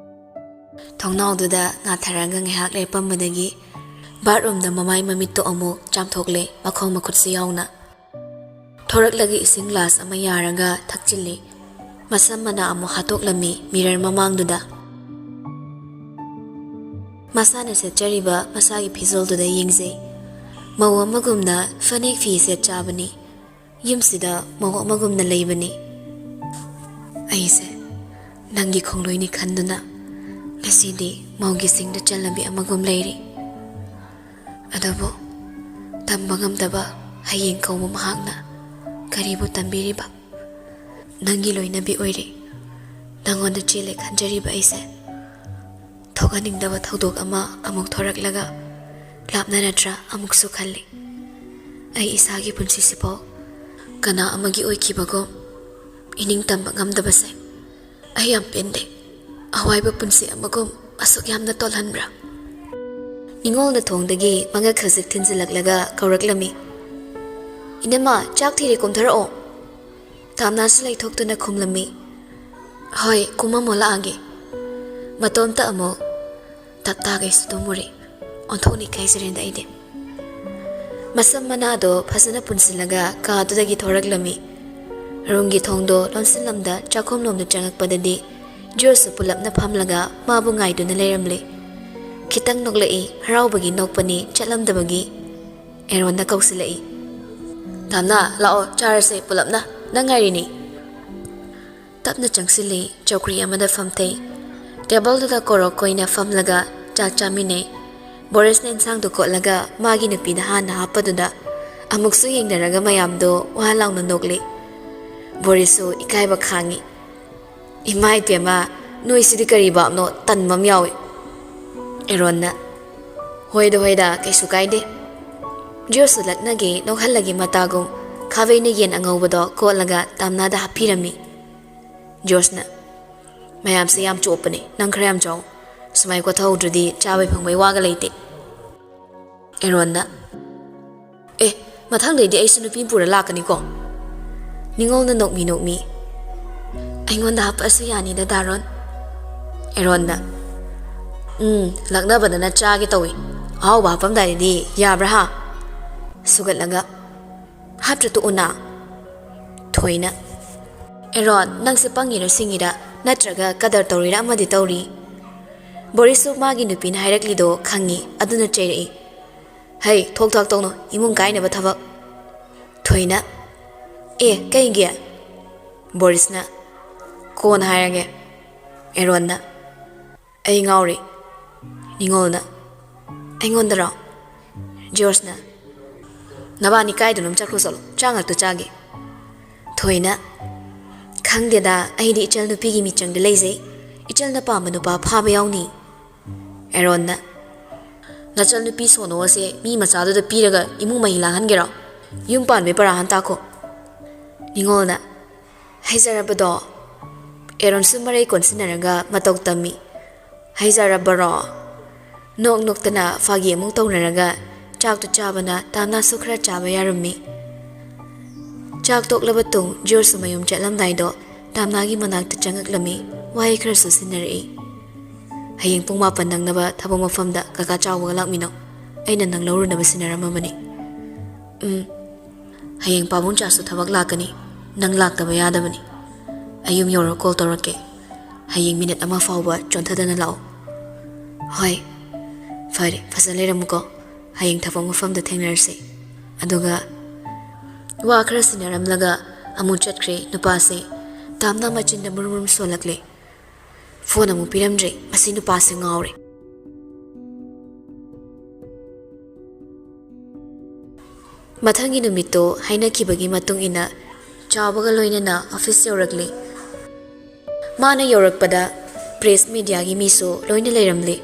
ꯊꯣꯡꯅꯥꯎꯗꯨꯗ ꯉꯥꯊꯔꯒ ꯉꯥꯏꯍꯥꯛ ꯂꯦꯞꯄꯝꯕꯗꯒꯤ ꯕꯥꯠꯔꯨꯝꯗ ꯃꯃꯥꯏ ꯃꯃꯤꯠꯇꯣ ꯑꯃꯨꯛ ꯆꯥꯝꯊꯣꯛꯂꯦ, ꯃꯈꯣꯡ ꯃꯈꯨꯠꯁꯨ ꯌꯥꯎꯅ꯫ ꯊꯣꯔꯛꯂꯒ ꯏꯁꯤꯡ ꯒ꯭ꯂꯥꯁ ꯑꯃ ꯌꯥꯔꯒ ꯊꯛꯆꯤꯜꯂꯤ꯫ ꯃꯁꯝ ꯃꯅꯥ ꯑꯃꯨꯛ ꯍꯥꯠꯇꯣꯛꯂꯝꯃꯤ ꯃꯤꯔꯔ ꯃꯃꯥꯡꯗꯨꯗ꯫ ꯃꯁꯥꯅ ꯁꯦꯠꯆꯔꯤꯕ ꯃꯁꯥꯒꯤ ꯐꯤꯖꯣꯜꯗꯨꯗ ꯌꯦꯡꯖꯩ꯫ ꯃꯧ ꯑꯃꯒꯨꯝꯅ ꯐꯅꯦꯛ ꯐꯤ ꯁꯦꯠ ꯆꯥꯕꯅꯤ꯫ ꯌꯨꯝꯁꯤꯗ ꯃꯧ ꯑꯃꯒꯨꯝꯅ ꯂꯩꯕꯅꯤ꯫ ꯑꯩꯁꯦ ꯅꯪꯒꯤ ꯈꯣꯡꯂꯣꯏꯅꯤ ꯈꯟꯗꯨꯅ ꯉꯁꯤꯗꯤ ꯃꯧꯒꯤ ꯁꯤꯡꯗ ꯆꯜꯂꯝꯕꯤ ꯑꯃꯒꯨꯝ ꯂꯩꯔꯤ꯫ ꯑꯗꯨꯕꯨ ꯇꯝꯕ ꯉꯝꯗꯕ ꯍꯌꯦꯡ ꯀꯧꯕ ꯃꯍꯥꯛꯅ ꯀꯔꯤꯕꯨ ꯇꯝꯕꯤꯔꯤꯕ? ꯅꯪꯒꯤ ꯂꯣꯏꯅꯕꯤ ꯑꯣꯏꯔꯦ꯫ ꯅꯪꯉꯣꯟꯗ ꯆꯦꯜꯂꯦ ꯈꯟꯖꯔꯤꯕ ꯑꯩꯁꯦ ꯊꯣꯛꯍꯟꯅꯤꯡꯗꯕ ꯊꯧꯗꯣꯛ ꯑꯃ ꯑꯃꯨꯛ ꯊꯣꯔꯛꯂꯒ ꯂꯥꯞꯅꯔꯗ꯭ꯔꯥ ꯑꯃꯨꯛꯁꯨ ꯈꯜꯂꯤ꯫ ꯑꯩ ꯏꯁꯥꯒꯤ ꯄꯨꯟꯁꯤꯁꯤꯐꯥꯎ ꯀꯅꯥ ꯑꯃꯒꯤ ꯑꯣꯏꯈꯤꯕꯒꯨꯝ ꯏꯅꯤꯡ ꯇꯝꯕ ꯉꯝꯗꯕꯁꯦ ꯑꯩ ꯌꯥꯝ ꯄꯦꯟꯗꯦ꯫ ꯑꯋꯥꯏꯕ ꯄꯨꯟꯁꯤ ꯑꯃꯒꯨꯝ ꯑꯁꯨꯛ ꯌꯥꯝꯅ ꯇꯣꯜꯍꯟꯕ꯭ꯔꯥ? ꯅꯤꯉꯣꯜꯅ ꯊꯣꯡꯗꯒꯤ ꯃꯉꯛ ꯈꯖꯤꯛ ꯊꯤꯟꯖꯤꯜꯂꯛꯂꯒ ꯀꯧꯔꯛꯂꯝꯃꯤ꯫ "ꯏꯅꯝꯃ, ꯆꯥꯛ ꯊꯤꯔꯦ, ꯀꯨꯝꯊꯔꯛꯑꯣ꯫ ꯇꯥꯝꯅꯥꯁꯨ ꯂꯩꯊꯣꯛꯇꯨꯅ ꯈꯨꯝꯂꯝꯃꯤ꯫ "ꯍꯣꯏ, ꯀꯨꯝꯃꯝꯃꯣ, ꯂꯥꯛꯑꯒꯦ"꯫ ꯃꯇꯣꯝꯇ ꯑꯃꯨꯛ ꯇꯞ ꯇꯥꯒꯩꯁꯨ ꯇꯨꯝꯃꯨꯔꯦ꯫ ꯑꯣꯟꯊꯣꯛꯅ ꯏꯀꯥꯏꯖꯔꯦꯗ ꯑꯩꯗꯤ꯫ ꯃꯁꯝ ꯃꯅꯥꯗꯣ ꯐꯖꯅ ꯄꯨꯟꯁꯤꯜꯂꯒ ꯀꯥꯗꯨꯗꯒꯤ ꯊꯣꯔꯛꯂꯝꯃꯤ꯫ ꯔꯨꯝꯒꯤ ꯊꯣꯡꯗꯣ ꯂꯣꯟꯁꯤꯜꯂꯝꯗ ꯆꯥꯛꯈꯨꯝꯂꯣꯝꯗ ꯆꯪꯉꯛꯄꯗꯗꯤ ꯖꯣꯁꯁꯨ ꯄꯨꯂꯞꯅ ꯐꯝꯂꯒ ꯃꯥꯕꯨ ꯉꯥꯏꯗꯨꯅ ꯂꯩꯔꯝꯂꯦ꯫ ꯈꯤꯇꯪ ꯅꯣꯛꯂꯛꯏ, ꯍꯔꯥꯎꯕꯒꯤ ꯅꯣꯛꯄꯅꯤ, ꯆꯠꯂꯝꯗꯕꯒꯤ꯫ ꯑꯦꯔꯣꯟꯅ ꯀꯧꯁꯤꯜꯂꯛꯏ꯫ "ꯇꯥꯝꯅꯥ, ꯂꯥꯛꯑꯣ, ꯆꯥꯔꯁꯦ ꯄꯨꯂꯞꯅ, ꯅꯪ ꯉꯥꯏꯔꯤꯅꯤ"꯫ ꯇꯞꯅ ꯆꯪꯁꯤꯜꯂꯤ, ꯆꯧꯀ꯭ꯔꯤ ꯑꯃꯗ ꯐꯝꯊꯩ꯫ ꯇꯦꯕꯜꯗꯨꯗ ꯀꯣꯔꯣꯛ ꯀꯣꯏꯅ ꯐꯝꯂꯒ ꯆꯥꯛ ꯆꯥꯃꯤꯟꯅꯩ꯫ ꯕꯣꯔꯤꯁꯅ ꯏꯟꯁꯥꯡꯗꯨ ꯀꯣꯠꯂꯒ ꯃꯥꯒꯤ ꯅꯨꯄꯤꯗ ꯍꯥꯟꯅ ꯍꯥꯞꯄꯗꯨꯗ ꯑꯃꯨꯛꯁꯨ ꯌꯦꯡꯅꯔꯒ ꯃꯌꯥꯝꯗꯣ ꯋꯥ ꯂꯥꯎꯅ ꯅꯣꯛꯂꯤ꯫ ꯕꯣꯔꯤꯁꯁꯨ ꯏꯀꯥꯏꯕ ꯈꯥꯡꯉꯤ꯫ "ꯏꯃꯥ ꯏꯕꯦꯝꯃ, ꯅꯣꯏꯁꯤꯗꯤ ꯀꯔꯤ ꯚꯥꯞꯅꯣ? ꯇꯟꯕ ꯑꯃ ꯌꯥꯎꯏ"꯫ ꯑꯦꯔꯣꯟꯅ, "ꯍꯣꯏꯗ ꯍꯣꯏꯗ, ꯀꯩꯁꯨ ꯀꯥꯏꯗꯦ"꯫ ꯖꯣꯁꯁꯨ ꯂꯛꯅꯒꯦ ꯅꯣꯛꯍꯜꯂꯒꯦ ꯃꯇꯥꯒꯨꯝ ꯈꯥꯕꯩꯅ ꯌꯦꯟ ꯑꯉꯧꯕꯗꯣ ꯀꯣꯠꯂꯒ ꯇꯥꯝꯅꯥꯗ ꯍꯥꯞꯄꯤꯔꯝꯃꯤ꯫ ꯖꯣꯁꯅ, "ꯃꯌꯥꯝꯁꯦ ꯌꯥꯝ ꯆꯣꯞꯄꯅꯦ, ꯅꯪ ꯈꯔ ꯌꯥꯝ ꯆꯥꯎ꯫ ꯁꯨꯃꯥꯏ ꯀꯣꯠꯊꯍꯧꯗ꯭ꯔꯗꯤ ꯆꯥꯕꯩ ꯐꯪꯕꯩ ꯋꯥꯒ ꯂꯩꯇꯦ"꯫ ꯑꯦꯔꯣꯟꯅ, "ꯑꯦ, ꯃꯊꯪꯗꯩꯗꯤ ꯑꯩꯁꯨ ꯅꯨꯄꯤ ꯄꯨꯔ ꯂꯥꯛꯀꯅꯤꯀꯣ"꯫ ꯅꯤꯉꯣꯜꯅ ꯅꯣꯛꯃꯤ ꯅꯣꯛꯃꯤ, "ꯑꯩꯉꯣꯟꯗ ꯍꯥꯞꯄꯛꯑꯁꯨ ꯌꯥꯅꯤꯗ, ꯗꯥꯔꯣꯟ"꯫ ꯑꯦꯔꯣꯟꯅ, ꯎꯝ, ꯂꯛꯅꯕꯗꯅ ꯆꯥꯒꯦ ꯇꯧꯏ꯫ ꯑꯍꯥꯎꯕ ꯍꯥꯞꯄꯝꯗꯥꯏꯗꯗꯤ ꯌꯥꯕ꯭ꯔꯥ ꯍꯥ? ꯁꯨꯒꯠꯂꯒ, "ꯍꯥꯞꯇ꯭ꯔ ꯇꯣꯛꯎꯅ?" ꯊꯣꯏꯅ, "ꯑꯦꯔꯣꯟ, ꯅꯪꯁꯦ ꯄꯪꯉꯤꯔ ꯁꯤꯡꯉꯤꯔ, ꯅꯠꯇ꯭ꯔꯒ ꯀꯗꯔ ꯇꯧꯔꯤꯔ ꯑꯃꯗꯤ ꯇꯧꯔꯤ꯫ ꯕꯣꯔꯤꯁꯁꯨ ꯃꯥꯒꯤ ꯅꯨꯄꯤꯅ ꯍꯥꯏꯔꯛꯂꯤꯗꯣ ꯈꯪꯉꯤ, ꯑꯗꯨꯅ ꯆꯩꯔꯛꯏ꯫ ꯍꯩ, ꯊꯣꯛ ꯊꯥꯛ ꯇꯧꯅꯨ, ꯏꯃꯨꯡ ꯀꯥꯏꯅꯕ ꯊꯕꯛ꯫" ꯊꯣꯏꯅ, "ꯑꯦ, ꯀꯩꯒꯤ?" ꯕꯣꯔꯤꯁꯅ, "ꯀꯣꯟꯅ ꯍꯥꯏꯔꯒꯦ꯫" ꯑꯦꯔꯣꯟꯅ, "ꯑꯩ ꯉꯥꯎꯔꯦ꯫" ꯅꯤꯉꯣꯜꯅ, "ꯑꯩꯉꯣꯟꯗꯔꯣ?" ꯖꯣꯔꯖꯅ, "ꯅꯕꯥꯅꯤ ꯀꯥꯏꯗꯅꯣꯝ ꯆꯠꯈ꯭ꯔꯣ, ꯆꯠꯂꯣ, ꯆꯥ ꯉꯥꯛꯇ ꯆꯥꯒꯦ꯫" ꯊꯣꯏꯅ, "ꯈꯪꯗꯦꯗ, ꯑꯩꯗꯤ ꯏꯆꯜ ꯅꯨꯄꯤꯒꯤ ꯃꯤꯆꯪꯗ ꯂꯩꯖꯩ꯫ ꯏꯆꯜꯅ ꯄꯥꯝꯕ ꯅꯨꯄꯥ ꯐꯥꯕ ꯌꯥꯎꯅꯤ꯫" ꯑꯦꯔꯣꯟꯅ, "ꯅꯆꯜ ꯅꯨꯄꯤ ꯁꯣꯅꯣ ꯑꯁꯦ ꯃꯤ ꯃꯆꯥꯗꯨꯗ ꯄꯤꯔꯒ ꯏꯃꯨꯡ ꯃꯍꯤ ꯂꯥꯡꯍꯟꯒꯦꯔꯣ? ꯌꯨꯝ ꯄꯥꯟꯕꯩ ꯄꯔꯥ ꯍꯥꯟ ꯇꯥꯛꯈꯣ꯫" ꯅꯤꯉꯣꯜꯅ, "ꯍꯩꯖꯔꯕꯗꯣ?" ꯑꯦꯔꯣꯟꯁꯨ ꯃꯔꯩ ꯀꯣꯟꯁꯤꯟꯅꯔꯒ ꯃꯇꯧ ꯇꯝꯃꯤ꯫ "ꯍꯩꯖꯔꯕꯔꯣ?" ꯅꯣꯛ ꯅꯣꯛꯇꯅ ꯐꯥꯒꯤ ꯑꯃꯨꯛ ꯇꯧꯅꯔꯒ ꯆꯥꯛꯇꯨ ꯆꯥꯕꯅ ꯇꯥꯝꯅꯥꯁꯨ ꯈꯔ ꯆꯥꯕ ꯌꯥꯔꯝꯃꯤ꯫ ꯆꯥꯛ ꯇꯣꯛꯂꯕ ꯇꯨꯡ ꯖꯣꯔꯖꯁꯨ ꯃꯌꯨꯝ ꯆꯠꯂꯝꯗꯥꯏꯗꯣ ꯇꯥꯝꯅꯥꯒꯤ ꯃꯅꯥꯛꯇ ꯆꯪꯉꯛꯂꯝꯃꯤ꯫ ꯋꯥꯍꯩ ꯈꯔꯁꯨ ꯁꯤꯟꯅꯔꯛꯏ꯫ "ꯍꯌꯦꯡ ꯄꯨꯡ ꯃꯥꯄꯟ ꯅꯪꯅꯕ ꯊꯕꯛ ꯃꯐꯝꯗ ꯀꯀꯥ ꯆꯥꯎꯕꯒ ꯂꯥꯛꯃꯤꯟꯅꯧ꯫ ꯑꯩꯅ ꯅꯪ ꯂꯧꯔꯨꯅꯕ ꯁꯤꯟꯅꯔꯝꯃꯕꯅꯤ꯫" "ꯎꯝ꯫ ꯍꯌꯦꯡ ꯄꯥꯕꯨꯡ ꯆꯥꯁꯨ ꯊꯕꯛ ꯂꯥꯛꯀꯅꯤ꯫ ꯅꯪ ꯂꯥꯛꯇꯕ ꯌꯥꯗꯕꯅꯤ꯫ ꯑꯩ ꯌꯨꯝ ꯌꯧꯔ ꯀꯣꯜ ꯇꯧꯔꯛꯀꯦ꯫ ꯍꯌꯦꯡ ꯃꯤꯅꯤꯠ ꯑꯃ ꯐꯥꯎꯕ ꯆꯣꯟꯊꯗꯅ ꯂꯥꯛꯑꯣ꯫" "ꯍꯣꯏ꯫ ꯐꯔꯦ, ꯐꯖꯅ ꯂꯩꯔꯝꯃꯨꯀꯣ꯫ ꯍꯌꯦꯡ ꯊꯕꯛ ꯃꯐꯝꯗ ꯊꯦꯡꯅꯔꯁꯤ꯫" ꯑꯗꯨꯒ ꯋꯥ ꯈꯔ ꯁꯤꯟꯅꯔꯝꯂꯒ ꯑꯃꯨꯛ ꯆꯠꯈ꯭ꯔꯦ ꯅꯨꯄꯥꯁꯦ꯫ ꯇꯥꯝꯅꯥ ꯃꯆꯤꯟꯗ ꯃꯨꯔꯨꯝ ꯃꯨꯔꯨꯝ ꯁꯣꯜꯂꯛꯂꯦ꯫ ꯐꯣꯟ ꯑꯃꯨꯛ ꯄꯤꯔꯝꯗ꯭ꯔꯦ꯫ ꯃꯁꯤ ꯅꯨꯄꯥꯁꯦ ꯉꯥꯎꯔꯦ꯫ ꯃꯊꯪꯒꯤ ꯅꯨꯃꯤꯠꯇꯣ ꯍꯥꯏꯅꯈꯤꯕꯒꯤ ꯃꯇꯨꯡ ꯏꯟꯅ ꯆꯥꯎꯕꯒ ꯂꯣꯏꯅꯅ ꯑꯣꯐꯤꯁ ꯌꯧꯔꯛꯂꯤ꯫ ꯃꯥꯅ ꯌꯧꯔꯛꯄꯗ ꯄ꯭ꯔꯦꯁ ꯃꯦꯗꯤꯌꯥꯒꯤ ꯃꯤꯁꯨ ꯂꯣꯏꯅ ꯂꯩꯔꯝꯂꯤ꯫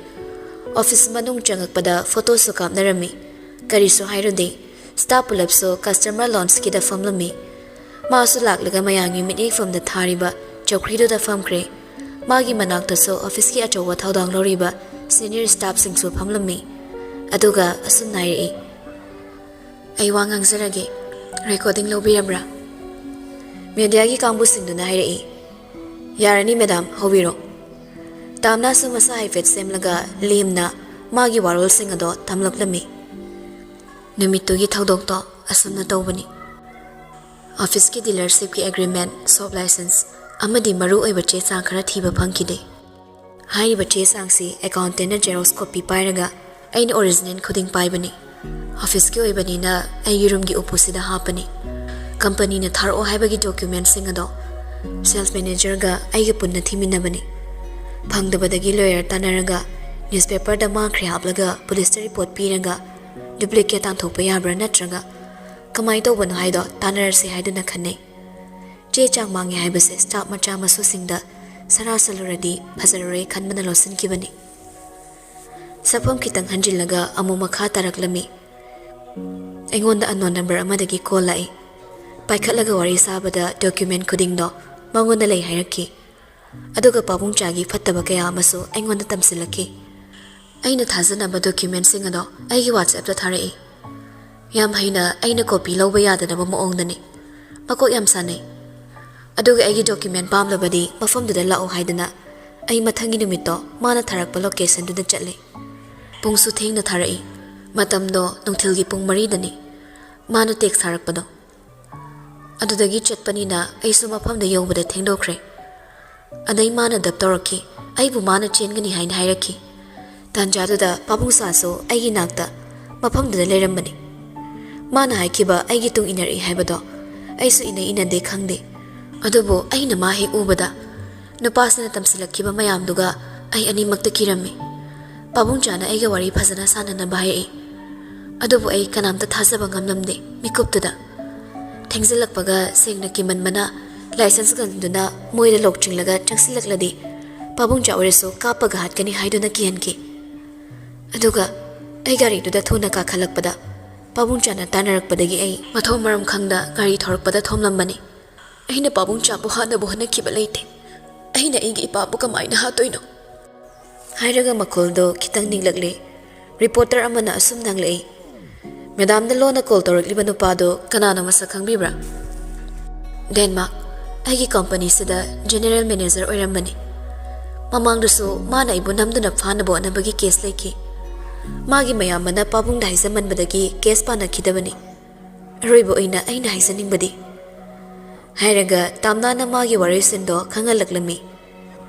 ꯑꯣꯐꯤꯁ ꯃꯅꯨꯡ ꯆꯪꯉꯛꯄꯗ ꯐꯣꯇꯣꯁꯨ ꯀꯥꯞꯅꯔꯝꯃꯤ꯫ ꯀꯔꯤꯁꯨ ꯍꯥꯏꯔꯨꯗꯦ꯫ Staff ꯄꯨꯂꯞꯁꯨ customer ꯂꯥꯎꯟꯖꯀꯤꯗ ꯐꯝꯂꯝꯃꯤ꯫ ꯃꯥꯁꯨ ꯂꯥꯛꯂꯒ ꯃꯌꯥꯝꯒꯤ ꯃꯤꯠꯌꯦꯡꯐꯝꯗ ꯊꯥꯔꯤꯕ ꯆꯧꯀ꯭ꯔꯤꯗꯨꯗ ꯐꯝꯈ꯭ꯔꯦ꯫ ꯃꯥꯒꯤ ꯃꯅꯥꯛꯇꯁꯨ ꯑꯣꯐꯤꯁꯀꯤ ꯑꯆꯧꯕ ꯊꯧꯗꯥꯡ ꯂꯧꯔꯤꯕ ꯁꯤꯅꯤꯌꯔ ꯁ꯭ꯇꯥꯐꯁꯤꯡꯁꯨ ꯐꯝꯂꯝꯃꯤ꯫ ꯑꯗꯨꯒ ꯑꯁꯨꯝꯅ ꯍꯥꯏꯔꯛꯏ, "ꯑꯩ ꯋꯥ ꯉꯥꯡꯖꯔꯒꯦ꯫ ꯔꯦꯀꯣꯔꯗꯤꯡ ꯂꯧꯕꯤꯔꯕ꯭ꯔꯥ?" ꯃꯦꯗꯤꯌꯥꯒꯤ ꯀꯥꯡꯕꯨꯁꯤꯡꯗꯨꯅ ꯍꯥꯏꯔꯛꯏ, "ꯌꯥꯔꯅꯤ ꯃꯦꯗꯥꯝ, ꯍꯧꯕꯤꯔꯣ꯫" ꯇꯥꯝꯅꯥꯁꯨ ꯃꯁꯥ ꯍꯥꯏꯐꯦꯠ ꯁꯦꯝꯂꯒ ꯂꯦꯝꯅ ꯃꯥꯒꯤ ꯋꯥꯔꯣꯜꯁꯤꯡ ꯑꯗꯣ ꯊꯝꯂꯛꯂꯝꯃꯤ꯫ ꯅꯨꯃꯤꯠꯇꯨꯒꯤ ꯊꯧꯗꯣꯛꯇꯣ ꯑꯁꯨꯝꯅ ꯇꯧꯕꯅꯤ꯫ ꯑꯣꯐꯤꯁꯀꯤ ꯗꯤꯂꯔꯁꯤꯞꯀꯤ ꯑꯦꯒ꯭ꯔꯤꯃꯦꯟ, ꯁꯣꯞ ꯂꯥꯏꯁꯦꯟꯁ ꯑꯃꯗꯤ ꯃꯔꯨ ꯑꯣꯏꯕ ꯆꯦ ꯆꯥꯡ ꯈꯔ ꯊꯤꯕ ꯐꯪꯈꯤꯗꯦ꯫ ꯍꯥꯏꯔꯤꯕ ꯆꯦ ꯆꯥꯡꯁꯤ ꯑꯦꯀꯥꯎꯟꯇꯦꯟꯅ ꯖꯦꯔꯣꯛꯁ ꯀꯣꯄꯤ ꯄꯥꯏꯔꯒ ꯑꯩꯅ ꯑꯣꯔꯤꯖꯤꯅꯦꯜ ꯈꯨꯗꯤꯡ ꯄꯥꯏꯕꯅꯤ꯫ ꯑꯣꯐꯤꯁꯀꯤ ꯑꯣꯏꯕꯅꯤꯅ ꯑꯩꯒꯤ ꯔꯨꯝꯒꯤ ꯎꯄꯨꯁꯤꯗ ꯍꯥꯞꯄꯅꯤ꯫ ꯀꯝꯄꯅꯤꯅ ꯊꯥꯔꯛꯑꯣ ꯍꯥꯏꯕꯒꯤ ꯗꯣꯀ꯭ꯌꯨꯃꯦꯟꯁꯤꯡ ꯑꯗꯣ ꯁꯦꯜꯁ ꯃꯦꯅꯦꯖꯔꯒ ꯑꯩꯒ ꯄꯨꯟꯅ ꯊꯤꯃꯤꯟꯅꯕꯅꯤ꯫ ꯐꯪꯗꯕꯗꯒꯤ ꯂꯣꯌꯔ ꯇꯥꯟꯅꯔꯒ ꯅ꯭ꯌꯨꯁꯄꯦꯄꯔꯗ ꯃꯥꯡꯈ꯭ꯔꯦ ꯍꯥꯞꯂꯒ ꯄꯨꯂꯤꯁꯇ ꯔꯤꯄꯣꯔꯠ ꯄꯤꯔꯒ ꯗꯨꯄ꯭ꯂꯤꯀꯦꯠ ꯇꯥꯟꯊꯣꯛꯄ ꯌꯥꯕ꯭ꯔꯥ ꯅꯠꯇ꯭ꯔꯒ ꯀꯃꯥꯏꯅ ꯇꯧꯕꯅꯣ ꯍꯥꯏꯗꯣ ꯇꯥꯟꯅꯔꯁꯦ ꯍꯥꯏꯗꯨꯅ ꯈꯟꯅꯩ꯫ ꯆꯦ ꯆꯥꯡ ꯃꯥꯡꯉꯦ ꯍꯥꯏꯕꯁꯦ ꯁ꯭ꯇꯥꯐ ꯃꯆꯥ ꯃꯁꯨꯁꯤꯡꯗ ꯁꯅꯥ ꯁꯜꯂꯨꯔꯗꯤ ꯐꯖꯔꯔꯣꯏ ꯈꯟꯕꯅ ꯂꯧꯁꯤꯟꯈꯤꯕꯅꯤ꯫ ꯁꯛꯐꯝ ꯈꯤꯇꯪ ꯍꯟꯖꯤꯜꯂꯒ ꯑꯃꯨꯛ ꯃꯈꯥ ꯇꯥꯔꯛꯂꯝꯃꯤ꯫ ꯑꯩꯉꯣꯟꯗ ꯑꯟꯅꯣꯟ ꯅꯝꯕꯔ ꯑꯃꯗꯒꯤ ꯀꯣꯜ ꯂꯥꯛꯏ꯫ ꯄꯥꯏꯈꯠꯂꯒ ꯋꯥꯔꯤ ꯁꯥꯕꯗ ꯗꯣꯀ꯭ꯌꯨꯃꯦꯟ ꯈꯨꯗꯤꯡꯗꯣ ꯃꯉꯣꯟꯗ ꯂꯩ ꯍꯥꯏꯔꯛꯈꯤ꯫ ꯑꯗꯨꯒ ꯄꯥꯕꯨꯡꯆꯥꯒꯤ ꯐꯠꯇꯕ ꯀꯌꯥ ꯑꯃꯁꯨ ꯑꯩꯉꯣꯟꯗ ꯇꯝꯁꯤꯜꯂꯛꯈꯤ꯫ ꯑꯩꯅ ꯊꯥꯖꯅꯕ ꯗꯣꯀ꯭ꯌꯨꯃꯦꯟꯁꯤꯡ ꯑꯗꯣ ꯑꯩꯒꯤ WhatsAppꯇ ꯊꯥꯔꯛꯏ꯫ ꯌꯥꯝ ꯍꯩꯅ ꯑꯩꯅ ꯀꯣꯄꯤ ꯂꯧꯕ ꯌꯥꯗꯅꯕ ꯃꯑꯣꯡꯗꯅꯤ꯫ ꯃꯀꯣꯛ ꯌꯥꯝ ꯁꯥꯟꯅꯩ꯫ ꯑꯗꯨꯒ ꯑꯩꯒꯤ ꯗꯣꯀ꯭ꯌꯨꯃꯦꯟ ꯄꯥꯝꯂꯕꯗꯤ ꯃꯐꯝꯗꯨꯗ ꯂꯥꯛꯑꯣ ꯍꯥꯏꯗꯅ ꯑꯩ ꯃꯊꯪꯒꯤ ꯅꯨꯃꯤꯠꯇꯣ ꯃꯥꯅ ꯊꯥꯔꯛꯄ ꯂꯣꯀꯦꯁꯟꯗꯨꯗ ꯆꯠꯂꯦ꯫ ꯄꯨꯡꯁꯨ ꯊꯦꯡꯅ ꯊꯥꯔꯛꯏ꯫ ꯃꯇꯝꯗꯣ ꯅꯨꯡꯊꯤꯜꯒꯤ ꯄꯨꯡ ꯃꯔꯤꯗꯅꯤ꯫ ꯃꯥꯅ ꯇꯦꯛꯁ ꯊꯥꯔꯛꯄꯗꯣ꯫ ꯑꯗꯨꯗꯒꯤ ꯆꯠꯄꯅꯤꯅ ꯑꯩꯁꯨ ꯃꯐꯝꯗ ꯌꯧꯕꯗ ꯊꯦꯡꯗꯣꯛꯈ꯭ꯔꯦ꯫ ꯑꯗꯩ ꯃꯥꯅ ꯗꯞ ꯇꯧꯔꯛꯈꯤ꯫ ꯑꯩꯕꯨ ꯃꯥꯅ ꯆꯦꯟꯒꯅꯤ ꯍꯥꯏꯅ ꯍꯥꯏꯔꯛꯈꯤ꯫ ꯇꯥꯟꯖꯥꯗꯨꯗ ꯄꯥꯕꯨꯡꯆꯥꯁꯨ ꯑꯩꯒꯤ ꯅꯥꯛꯇ ꯃꯐꯝꯗꯨꯗ ꯂꯩꯔꯝꯕꯅꯤ꯫ ꯃꯥꯅ ꯍꯥꯏꯈꯤꯕ ꯑꯩꯒꯤ ꯇꯨꯡ ꯏꯟꯅꯔꯛꯏ ꯍꯥꯏꯕꯗꯣ ꯑꯩꯁꯨ ꯏꯟꯅ ꯏꯟꯅꯗꯦ ꯈꯪꯗꯦ꯫ ꯑꯗꯨꯕꯨ ꯑꯩꯅ ꯃꯥ ꯍꯦꯛ ꯎꯕꯗ ꯅꯨꯄꯥꯁꯤꯅ ꯇꯝꯁꯤꯜꯂꯛꯈꯤꯕ ꯃꯌꯥꯝꯗꯨꯒ ꯑꯩ ꯑꯅꯤꯃꯛꯇ ꯀꯤꯔꯝꯃꯤ꯫ ꯄꯥꯕꯨꯡꯆꯥꯅ ꯑꯩꯒ ꯋꯥꯔꯤ ꯐꯖꯅ ꯁꯥꯟꯅꯅꯕ ꯍꯥꯏꯔꯛꯏ꯫ ꯑꯗꯨꯕꯨ ꯑꯩ ꯀꯅꯥꯝꯇ ꯊꯥꯖꯕ ꯉꯝꯂꯝꯗꯦ ꯃꯤꯀꯨꯞꯇꯨꯗ꯫ ꯊꯦꯡꯖꯤꯜꯂꯛꯄꯒ ꯁꯦꯡꯅ ꯀꯤꯃꯟꯕꯅ ꯂꯥꯏꯁꯦꯟꯁ ꯒꯟꯗꯨꯅ ꯃꯣꯏꯗ ꯂꯣꯛ ꯆꯤꯡꯂꯒ ꯆꯪꯁꯤꯜꯂꯛꯂꯗꯤ ꯄꯥꯕꯨꯡꯆꯥ ꯑꯣꯏꯔꯁꯨ ꯀꯥꯞꯄꯒ ꯍꯥꯠꯀꯅꯤ ꯍꯥꯏꯗꯨꯅ ꯀꯤꯍꯟꯈꯤ꯫ ꯑꯗꯨꯒ ꯑꯩ ꯒꯥꯔꯤꯗꯨꯗ ꯊꯨꯅ ꯀꯥꯈꯠꯂꯛꯄꯗ ꯄꯥꯕꯨꯡꯆꯥꯅ ꯇꯥꯟꯅꯔꯛꯄꯗꯒꯤ ꯑꯩ ꯃꯊꯣꯡ ꯃꯔꯝ ꯈꯪꯗ ꯒꯥꯔꯤ ꯊꯧꯔꯛꯄꯗ ꯊꯣꯝꯂꯝꯕꯅꯤ꯫ ꯑꯩꯅ ꯄꯥꯕꯨꯡꯆꯥꯕꯨ ꯍꯥꯠꯅꯕ ꯍꯣꯠꯅꯈꯤꯕ ꯂꯩꯇꯦ꯫ ꯑꯩꯅ ꯑꯩꯒꯤ ꯏꯄꯥꯕꯨ ꯀꯃꯥꯏꯅ ꯍꯥꯠꯇꯣꯏꯅꯣ? ꯍꯥꯏꯔꯒ ꯃꯈꯣꯜꯗꯣ ꯈꯤꯇꯪ ꯅꯤꯛꯂꯛꯂꯦ꯫ ꯔꯤꯄꯣꯔꯇꯔ ꯑꯃꯅ ꯑꯁꯨꯝ ꯉꯥꯡꯂꯛꯏ, "ꯃꯦꯗꯥꯝꯅ ꯂꯣꯟꯅ ꯀꯣꯜ ꯇꯧꯔꯛꯂꯤꯕ ꯅꯨꯄꯥꯗꯣ ꯀꯅꯥꯅꯣ ꯃꯁꯛ ꯈꯪꯕꯤꯕ꯭ꯔꯥ?" "ꯗꯦꯟꯃꯥꯔꯛ꯫ ꯑꯩꯒꯤ ꯀꯝꯄꯅꯤꯁꯤꯗ ꯖꯦꯅꯦꯔꯦꯜ ꯃꯦꯅꯦꯖꯔ ꯑꯣꯏꯔꯝꯕꯅꯤ꯫ ꯃꯃꯥꯡꯗꯁꯨ ꯃꯥꯅ ꯑꯩꯕꯨ ꯅꯝꯗꯨꯅ ꯐꯥꯅꯕ ꯍꯣꯠꯅꯕꯒꯤ ꯀꯦꯁ ꯂꯩꯈꯤ꯫ ꯃꯥꯒꯤ ꯃꯌꯥꯝꯕꯅ ꯄꯥꯕꯨꯡꯗ ꯍꯥꯏꯖꯃꯟꯕꯗꯒꯤ ꯀꯦꯁ ꯄꯥꯅꯈꯤꯗꯕꯅꯤ꯫ ꯑꯔꯣꯏꯕ ꯑꯣꯏꯅ ꯑꯩꯅ ꯍꯥꯏꯖꯅꯤꯡꯕꯗꯤ, ꯍꯥꯏꯔꯒ ꯇꯥꯝꯅꯥꯅ ꯃꯥꯒꯤ ꯋꯥꯔꯣꯏꯁꯤꯟꯗꯣ ꯈꯪꯍꯜꯂꯛꯂꯝꯃꯤ꯫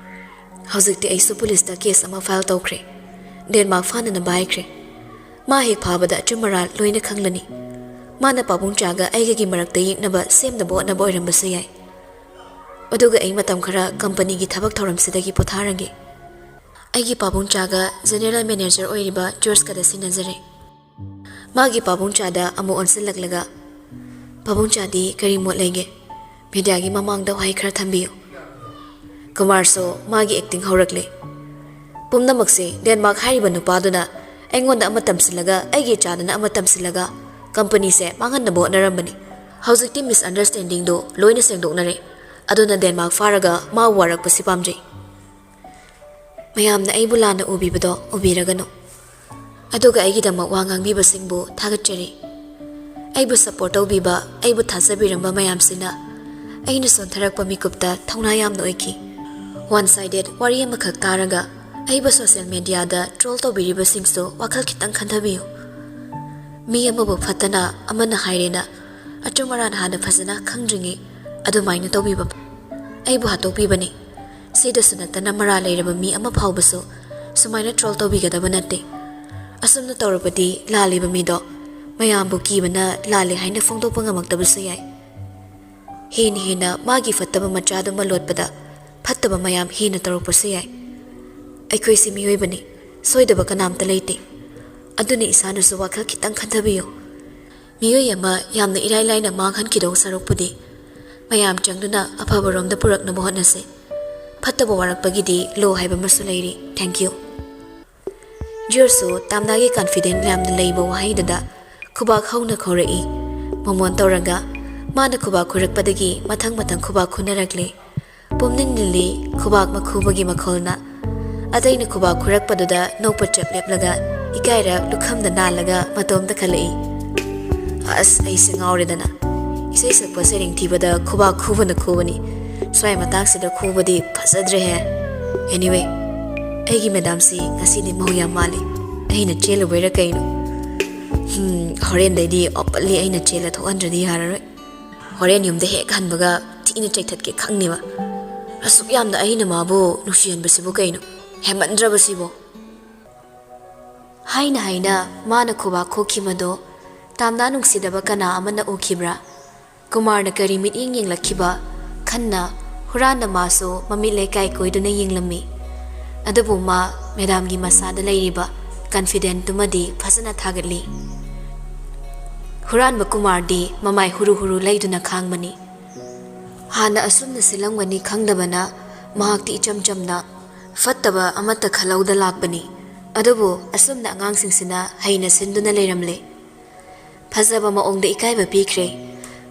ꯍꯧꯖꯤꯛꯇꯤ ꯑꯩꯁꯨ ꯄꯨꯂꯤꯁꯇ ꯀꯦꯁ ꯑꯃ ꯐꯥꯏꯜ ꯇꯧꯈ꯭ꯔꯦ꯫ ꯗꯦꯟꯃꯥꯔꯛ ꯐꯥꯅꯅꯕ ꯍꯥꯏꯈ꯭ꯔꯦ꯫ ꯃꯥ ꯍꯦꯛ ꯐꯥꯕꯗ ꯑꯆꯨꯝ ꯑꯔꯥꯟ ꯂꯣꯏꯅ ꯈꯪꯂꯅꯤ꯫ ꯃꯥꯅ ꯄꯥꯕꯨꯡꯆꯥꯒ ꯑꯩꯒꯒꯤ ꯃꯔꯛꯇ ꯌꯦꯛꯅꯕ ꯁꯦꯝꯅꯕ ꯍꯣꯠꯅꯕ ꯑꯣꯏꯔꯝꯕꯁꯨ ꯌꯥꯏ꯫ ꯑꯗꯨꯒ ꯑꯩ ꯃꯇꯝ ꯈꯔ ꯀꯝꯄꯅꯤꯒꯤ ꯊꯕꯛ ꯊꯧꯔꯝꯁꯤꯗꯒꯤ ꯄꯣꯊꯥꯔꯒꯦ꯫ ꯑꯩꯒꯤ ꯄꯥꯕꯨꯡꯆꯥꯒ ꯖꯦꯅꯦꯔꯦꯜ ꯃꯦꯅꯦꯖꯔ ꯑꯣꯏꯔꯤꯕ ꯖꯣꯔꯖꯀꯗ ꯁꯤꯟꯅꯖꯔꯦ꯫ ꯃꯥꯒꯤ ꯄꯥꯕꯨꯡꯆꯥꯗ ꯑꯃꯨꯛ ꯑꯣꯟꯁꯤꯜꯂꯛꯂꯒ, "ꯄꯥꯕꯨꯡꯆꯥꯗꯤ ꯀꯔꯤ ꯃꯣꯠ ꯂꯩꯒꯦ? ꯃꯦꯗꯤꯌꯥꯒꯤ ꯃꯃꯥꯡꯗ ꯋꯥꯍꯩ ꯈꯔ ꯊꯝꯕꯤꯌꯨ꯫" ꯀꯨꯃꯥꯔꯁꯨ ꯃꯥꯒꯤ ꯑꯦꯛꯇꯤꯡ ꯍꯧꯔꯛꯂꯦ꯫ ꯄꯨꯝꯅꯃꯛꯁꯦ ꯗꯦꯟꯃꯥꯔꯛ ꯍꯥꯏꯔꯤꯕ ꯅꯨꯄꯥꯗꯨꯅ ꯑꯩꯉꯣꯟꯗ ꯑꯃ ꯇꯝꯁꯤꯜꯂꯒ, ꯑꯩꯒꯤ ꯏꯆꯥꯗꯨꯅ ꯑꯃ ꯇꯝꯁꯤꯜꯂꯒ, ꯀꯝꯄꯅꯤꯁꯦ ꯃꯥꯡꯍꯟꯅꯕ ꯍꯣꯠꯅꯔꯝꯕꯅꯤ꯫ ꯍꯧꯖꯤꯛꯇꯤ ꯃꯤꯁꯑꯟꯗꯔꯁꯇꯦꯟꯗꯤꯡꯗꯣ ꯂꯣꯏꯅ ꯁꯦꯡꯗꯣꯛꯅꯔꯦ꯫ ꯑꯗꯨꯅ ꯗꯦꯟꯃꯥꯔꯛ ꯐꯥꯔꯒ ꯃꯥ ꯋꯥꯔꯛꯄꯁꯤ ꯄꯥꯝꯖꯩ꯫ ꯃꯌꯥꯝꯅ ꯑꯩꯕꯨ ꯂꯥꯟꯅ ꯎꯕꯤꯕꯗꯣ ꯎꯕꯤꯔꯒꯅꯨ꯫ ꯑꯗꯨꯒ ꯑꯩꯒꯤꯗꯃꯛ ꯋꯥ ꯉꯥꯡꯕꯤꯕꯁꯤꯡꯕꯨ ꯊꯥꯒꯠꯆꯔꯤ꯫ ꯑꯩꯕꯨ ꯁꯄꯣꯔꯠ ꯇꯧꯕꯤꯕ, ꯑꯩꯕꯨ ꯊꯥꯖꯕꯤꯔꯝꯕ ꯃꯌꯥꯝꯁꯤꯅ ꯑꯩꯅ ꯁꯣꯟꯊꯔꯛꯄ ꯃꯤꯀꯨꯞꯇ ꯊꯧꯅꯥ ꯌꯥꯝꯅ ꯑꯣꯏꯈꯤ꯫ ꯋꯥꯟ ꯁꯥꯏꯗꯦꯠ ꯋꯥꯔꯤ ꯑꯃꯈꯛ ꯇꯥꯔꯒ ꯑꯩꯕꯨ ꯁꯣꯁꯤꯌꯦꯜ ꯃꯦꯗꯤꯌꯥꯗ ꯇ꯭ꯔꯣꯜ ꯇꯧꯕꯤꯔꯤꯕꯁꯤꯡꯁꯨ ꯋꯥꯈꯜ ꯈꯤꯇꯪ ꯈꯟꯊꯕꯤꯌꯨ꯫ ꯃꯤ ꯑꯃꯕꯨ ꯐꯠꯇꯅ ꯑꯃꯅ ꯍꯥꯏꯔꯦꯅ ꯑꯆꯨꯝ ꯑꯔꯥꯟ ꯍꯥꯟꯅ ꯐꯖꯅ ꯈꯪꯗ꯭ꯔꯤꯉꯩ ꯑꯗꯨꯃꯥꯏꯅ ꯇꯧꯕꯤꯕ ꯑꯩꯕꯨ ꯍꯥꯠꯇꯣꯛꯄꯤꯕꯅꯤ꯫ ꯁꯤꯗꯁꯨ ꯅꯠꯇꯅ ꯃꯔꯥꯜ ꯂꯩꯔꯕ ꯃꯤ ꯑꯃ ꯐꯥꯎꯕꯁꯨ ꯁꯨꯃꯥꯏꯅ ꯇ꯭ꯔꯣꯜ ꯇꯧꯕꯤꯒꯗꯕ ꯅꯠꯇꯦ꯫ ꯑꯁꯨꯝꯅ ꯇꯧꯔꯕꯗꯤ ꯂꯥꯜꯂꯤꯕ ꯃꯤꯗꯣ ꯃꯌꯥꯝꯕꯨ ꯀꯤꯕꯅ ꯂꯥꯜꯂꯦ ꯍꯥꯏꯅ ꯐꯣꯡꯗꯣꯛꯄ ꯉꯝꯃꯛꯇꯕꯁꯨ ꯌꯥꯏ꯫ ꯍꯦꯟꯅ ꯍꯦꯟꯅ ꯃꯥꯒꯤ ꯐꯠꯇꯕ ꯃꯆꯥꯗꯨ ꯃꯂꯣꯠꯄꯗ ꯐꯠꯇꯕ ꯃꯌꯥꯝ ꯍꯦꯟꯅ ꯇꯧꯔꯛꯄꯁꯨ ꯌꯥꯏ꯫ ꯑꯩꯈꯣꯏꯁꯤ ꯃꯤꯑꯣꯏꯕꯅꯤ, ꯁꯣꯏꯗꯕ ꯀꯅꯥꯝꯇ ꯂꯩꯇꯦ꯫ ꯑꯗꯨꯅ ꯏꯁꯥꯅꯁꯨ ꯋꯥꯈꯜ ꯈꯤꯇꯪ ꯈꯟꯊꯕꯤꯌꯨ꯫ ꯃꯤꯑꯣꯏ ꯑꯃ ꯌꯥꯝꯅ ꯏꯔꯥꯏ ꯂꯥꯏꯅ ꯃꯥꯡꯍꯟꯈꯤꯗꯧ ꯁꯔꯨꯛꯄꯨꯗꯤ ꯃꯌꯥꯝ ꯆꯪꯗꯨꯅ ꯑꯐꯕꯔꯣꯝꯗ ꯄꯨꯔꯛꯅꯕ ꯍꯣꯠꯅꯁꯤ꯫ ꯐꯠꯇꯕ ꯋꯥꯔꯛꯄꯒꯤꯗꯤ ꯂꯣ ꯍꯥꯏꯕ ꯑꯃꯁꯨ ꯂꯩꯔꯤ꯫ Thank you꯫ ꯖꯣꯔꯖꯁꯨ ꯇꯥꯝꯅꯥꯒꯤ ꯀꯟꯐꯤꯗꯦꯟ ꯌꯥꯝꯅ ꯂꯩꯕ ꯋꯥꯍꯩꯗꯨꯗ ꯈꯨꯕꯥꯛ ꯍꯧꯅ ꯈꯧꯔꯛꯏ꯫ ꯃꯣꯃꯣꯟ ꯇꯧꯔꯒ ꯃꯥꯅ ꯈꯨꯕꯥꯛ ꯈꯨꯔꯛꯄꯗꯒꯤ ꯃꯊꯪ ꯃꯊꯪ ꯈꯨꯕꯥꯛ ꯈꯨꯅꯔꯛꯂꯤ꯫ ꯄꯨꯝꯅꯤꯡ ꯅꯤꯜꯂꯤ ꯈꯨꯕꯥꯛ ꯃꯈꯨꯕꯒꯤ ꯃꯈꯣꯜꯅ꯫ ꯑꯇꯩꯅ ꯈꯨꯕꯥꯛ ꯈꯨꯔꯛꯄꯗꯨꯗ ꯅꯣꯛꯄ ꯆꯞ ꯂꯦꯞꯂꯒ ꯏꯀꯥꯏꯔ ꯂꯨꯈꯝꯗ ꯅꯥꯜꯂꯒ ꯃꯇꯣꯝꯇ ꯈꯜꯂꯛꯏ꯫ ꯑꯁ, ꯑꯩꯁꯦ ꯉꯥꯎꯔꯦꯗꯅ꯫ ꯏꯁꯩ ꯁꯛꯄ ꯁꯩꯔꯦꯡ ꯊꯤꯕꯗ ꯈꯨꯕꯥꯛ ꯈꯨꯕꯅ ꯈꯨꯕꯅꯤ꯫ ꯁ꯭ꯋꯥꯏ ꯃꯇꯥꯡꯁꯤꯗ ꯈꯨꯕꯗꯤ ꯐꯖꯗ꯭ꯔꯦꯍꯦ꯫ Anyway, ꯑꯩꯒꯤ ꯃꯦꯗꯥꯝꯁꯤ ꯉꯁꯤꯗꯤ ꯃꯧ ꯌꯥꯝ ꯃꯥꯜꯂꯤ꯫ ꯑꯩꯅ ꯆꯦꯜꯂꯨꯕꯩꯔꯥ ꯀꯩꯅꯣ? ꯍꯝ, ꯍꯣꯔꯦꯟꯗꯩꯗꯤ openly ꯑꯩꯅ ꯆꯦꯜꯂ ꯊꯣꯛꯍꯟꯗ꯭ꯔꯗꯤ ꯌꯥꯔꯔꯣꯏ꯫ ꯍꯣꯔꯦꯟ ꯌꯨꯝꯗ ꯍꯦꯛ ꯍꯟꯕꯒ ꯊꯤꯅ ꯆꯩꯊꯠꯀꯦ ꯈꯪꯅꯦꯕ꯫ ꯑꯁꯨꯛ ꯌꯥꯝꯅ ꯑꯩꯅ ꯃꯥꯕꯨ ꯅꯨꯡꯁꯤꯍꯟꯕꯁꯤꯕꯨ ꯀꯩꯅꯣ? ꯍꯦꯟꯃꯟꯗ꯭ꯔꯕꯁꯤꯕꯣ? ꯍꯥꯏꯅ ꯍꯥꯏꯅ ꯃꯥꯅ ꯈꯨꯕꯥꯛ ꯈꯣꯛꯈꯤꯕꯗꯣ ꯇꯥꯝꯅꯥ ꯅꯨꯡꯁꯤꯗꯕ ꯀꯅꯥ ꯑꯃꯅ ꯎꯈꯤꯕ꯭ꯔꯥ? ꯀꯨꯃꯥꯔꯅ ꯀꯔꯤ ꯃꯤꯠꯌꯦꯡ ꯌꯦꯡꯂꯛꯈꯤꯕ? ꯈꯟꯅ ꯍꯨꯔꯥꯟꯅ ꯃꯥꯁꯨ ꯃꯃꯤꯠ ꯂꯩꯀꯥꯏ ꯀꯣꯏꯗꯨꯅ ꯌꯦꯡꯂꯝꯃꯤ꯫ ꯑꯗꯨꯕꯨ ꯃꯥ ꯃꯦꯗꯥꯝꯒꯤ ꯃꯁꯥꯗ ꯂꯩꯔꯤꯕ confident ꯇꯨꯃꯗꯤ ꯐꯖꯅ ꯊꯥꯒꯠꯂꯤ꯫ ꯍꯨꯔꯥꯟꯕ ꯀꯨꯃꯥꯔꯗꯤ ꯃꯃꯥꯏ ꯍꯨꯔꯨ ꯍꯨꯔꯨ ꯂꯩꯗꯨꯅ ꯈꯥꯡꯕꯅꯤ꯫ ꯍꯥꯟꯅ ꯑꯁꯨꯝꯅ ꯁꯤꯜꯂꯝꯒꯅꯤ ꯈꯪꯗꯕꯅ ꯃꯍꯥꯛꯇꯤ ꯏꯆꯝ ꯆꯝꯅ ꯐꯠꯇꯕ ꯑꯃꯠꯇ ꯈꯜꯍꯧꯗ ꯂꯥꯛꯄꯅꯤ꯫ ꯑꯗꯨꯕꯨ ꯑꯁꯨꯝꯅ ꯑꯉꯥꯡꯁꯤꯡꯁꯤꯅ ꯍꯩꯅ ꯁꯤꯟꯗꯨꯅ ꯂꯩꯔꯝꯂꯦ꯫ ꯐꯖꯕ ꯃꯑꯣꯡꯗ ꯏꯀꯥꯏꯕ ꯄꯤꯈ꯭ꯔꯦ꯫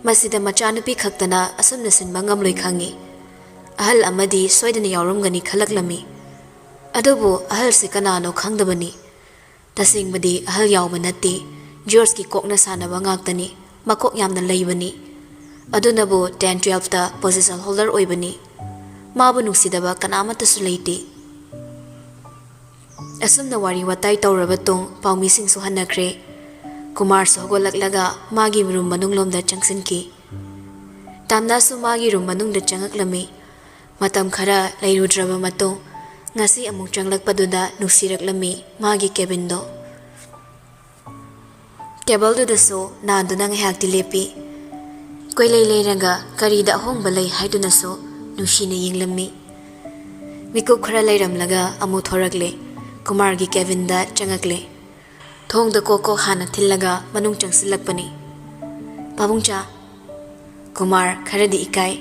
ꯃꯁꯤꯗ ꯃꯆꯥꯅꯨꯄꯤ ꯈꯛꯇꯅ ꯑꯁꯨꯝꯅ ꯁꯤꯟꯕ ꯉꯝꯂꯣꯏ ꯈꯪꯏ꯫ ꯑꯍꯜ ꯑꯃꯗꯤ ꯁꯣꯏꯗꯅ ꯌꯥꯎꯔꯝꯒꯅꯤ ꯈꯜꯂꯛꯂꯝꯃꯤ꯫ ꯑꯗꯨꯕꯨ ꯑꯍꯜꯁꯤ ꯀꯅꯥꯅꯣ ꯈꯪꯗꯕꯅꯤ꯫ ꯇꯁꯦꯡꯕꯗꯤ ꯑꯍꯜ ꯌꯥꯎꯕ ꯅꯠꯇꯦ, ꯖꯣꯔꯖꯀꯤ ꯀꯣꯛꯅ ꯁꯥꯟꯅꯕ ꯉꯥꯛꯇꯅꯤ꯫ ꯃꯀꯣꯛ ꯌꯥꯝꯅ ꯂꯩꯕꯅꯤ꯫ ꯑꯗꯨꯅꯕꯨ ten twelveꯇ position holder ꯑꯣꯏꯕꯅꯤ꯫ ꯃꯥꯕꯨ ꯅꯨꯡꯁꯤꯗꯕ ꯀꯅꯥꯃꯠꯇꯁꯨ ꯂꯩꯇꯦ꯫ ꯑꯁꯨꯝꯅ ꯋꯥꯔꯤ ꯋꯥꯇꯥꯏ ꯇꯧꯔꯕ ꯇꯨꯡ ꯄꯥꯎꯃꯤꯁꯤꯡꯁꯨ ꯍꯟꯅꯈ꯭ꯔꯦ꯫ ꯀꯨꯃꯥꯔꯁꯨ ꯍꯧꯒꯠꯂꯛꯂꯒ ꯃꯥꯒꯤ ꯔꯨꯝ ꯃꯅꯨꯡꯂꯣꯝꯗ ꯆꯪꯁꯤꯟꯈꯤ꯫ ꯇꯥꯝꯅꯥꯁꯨ ꯃꯥꯒꯤ ꯔꯨꯝ ꯃꯅꯨꯡꯗ ꯆꯪꯉꯛꯂꯝꯃꯤ꯫ ꯃꯇꯝ ꯈꯔ ꯂꯩꯔꯨꯗ꯭ꯔꯕ ꯃꯇꯨꯡ ꯉꯁꯤ ꯑꯃꯨꯛ ꯆꯪꯂꯛꯄꯗꯨꯗ ꯅꯨꯡꯁꯤꯔꯛꯂꯝꯃꯤ ꯃꯥꯒꯤ cabinꯗꯣ꯫ ꯇꯦꯕꯜꯗꯨꯗꯁꯨ ꯅꯥꯟꯗꯨꯅ ꯉꯥꯏꯍꯥꯛꯇꯤ ꯂꯦꯞꯄꯤ꯫ ꯀꯣꯏꯂꯩ ꯂꯩꯔꯒ ꯀꯔꯤꯗ ꯑꯍꯣꯡꯕ ꯂꯩ ꯍꯥꯏꯗꯨꯅꯁꯨ ꯅꯨꯡꯁꯤꯅ ꯌꯦꯡꯂꯝꯃꯤ꯫ ꯃꯤꯀꯨꯞ ꯈꯔ ꯂꯩꯔꯝꯂꯒ ꯑꯃꯨꯛ ꯊꯣꯔꯛꯂꯦ꯫ ꯀꯨꯃꯥꯔꯒꯤ cabinꯗ ꯆꯪꯉꯛꯂꯦ꯫ ꯊꯣꯡꯗ ꯀꯣꯛ ꯀꯣꯛ ꯍꯥꯟꯅ ꯊꯤꯜꯂꯒ ꯃꯅꯨꯡ ꯆꯪꯁꯤꯜꯂꯛꯄꯅꯤ꯫ "ꯄꯥꯕꯨꯡꯆꯥ꯫" ꯀꯨꯃꯥꯔ ꯈꯔꯗꯤ ꯏꯀꯥꯏ꯫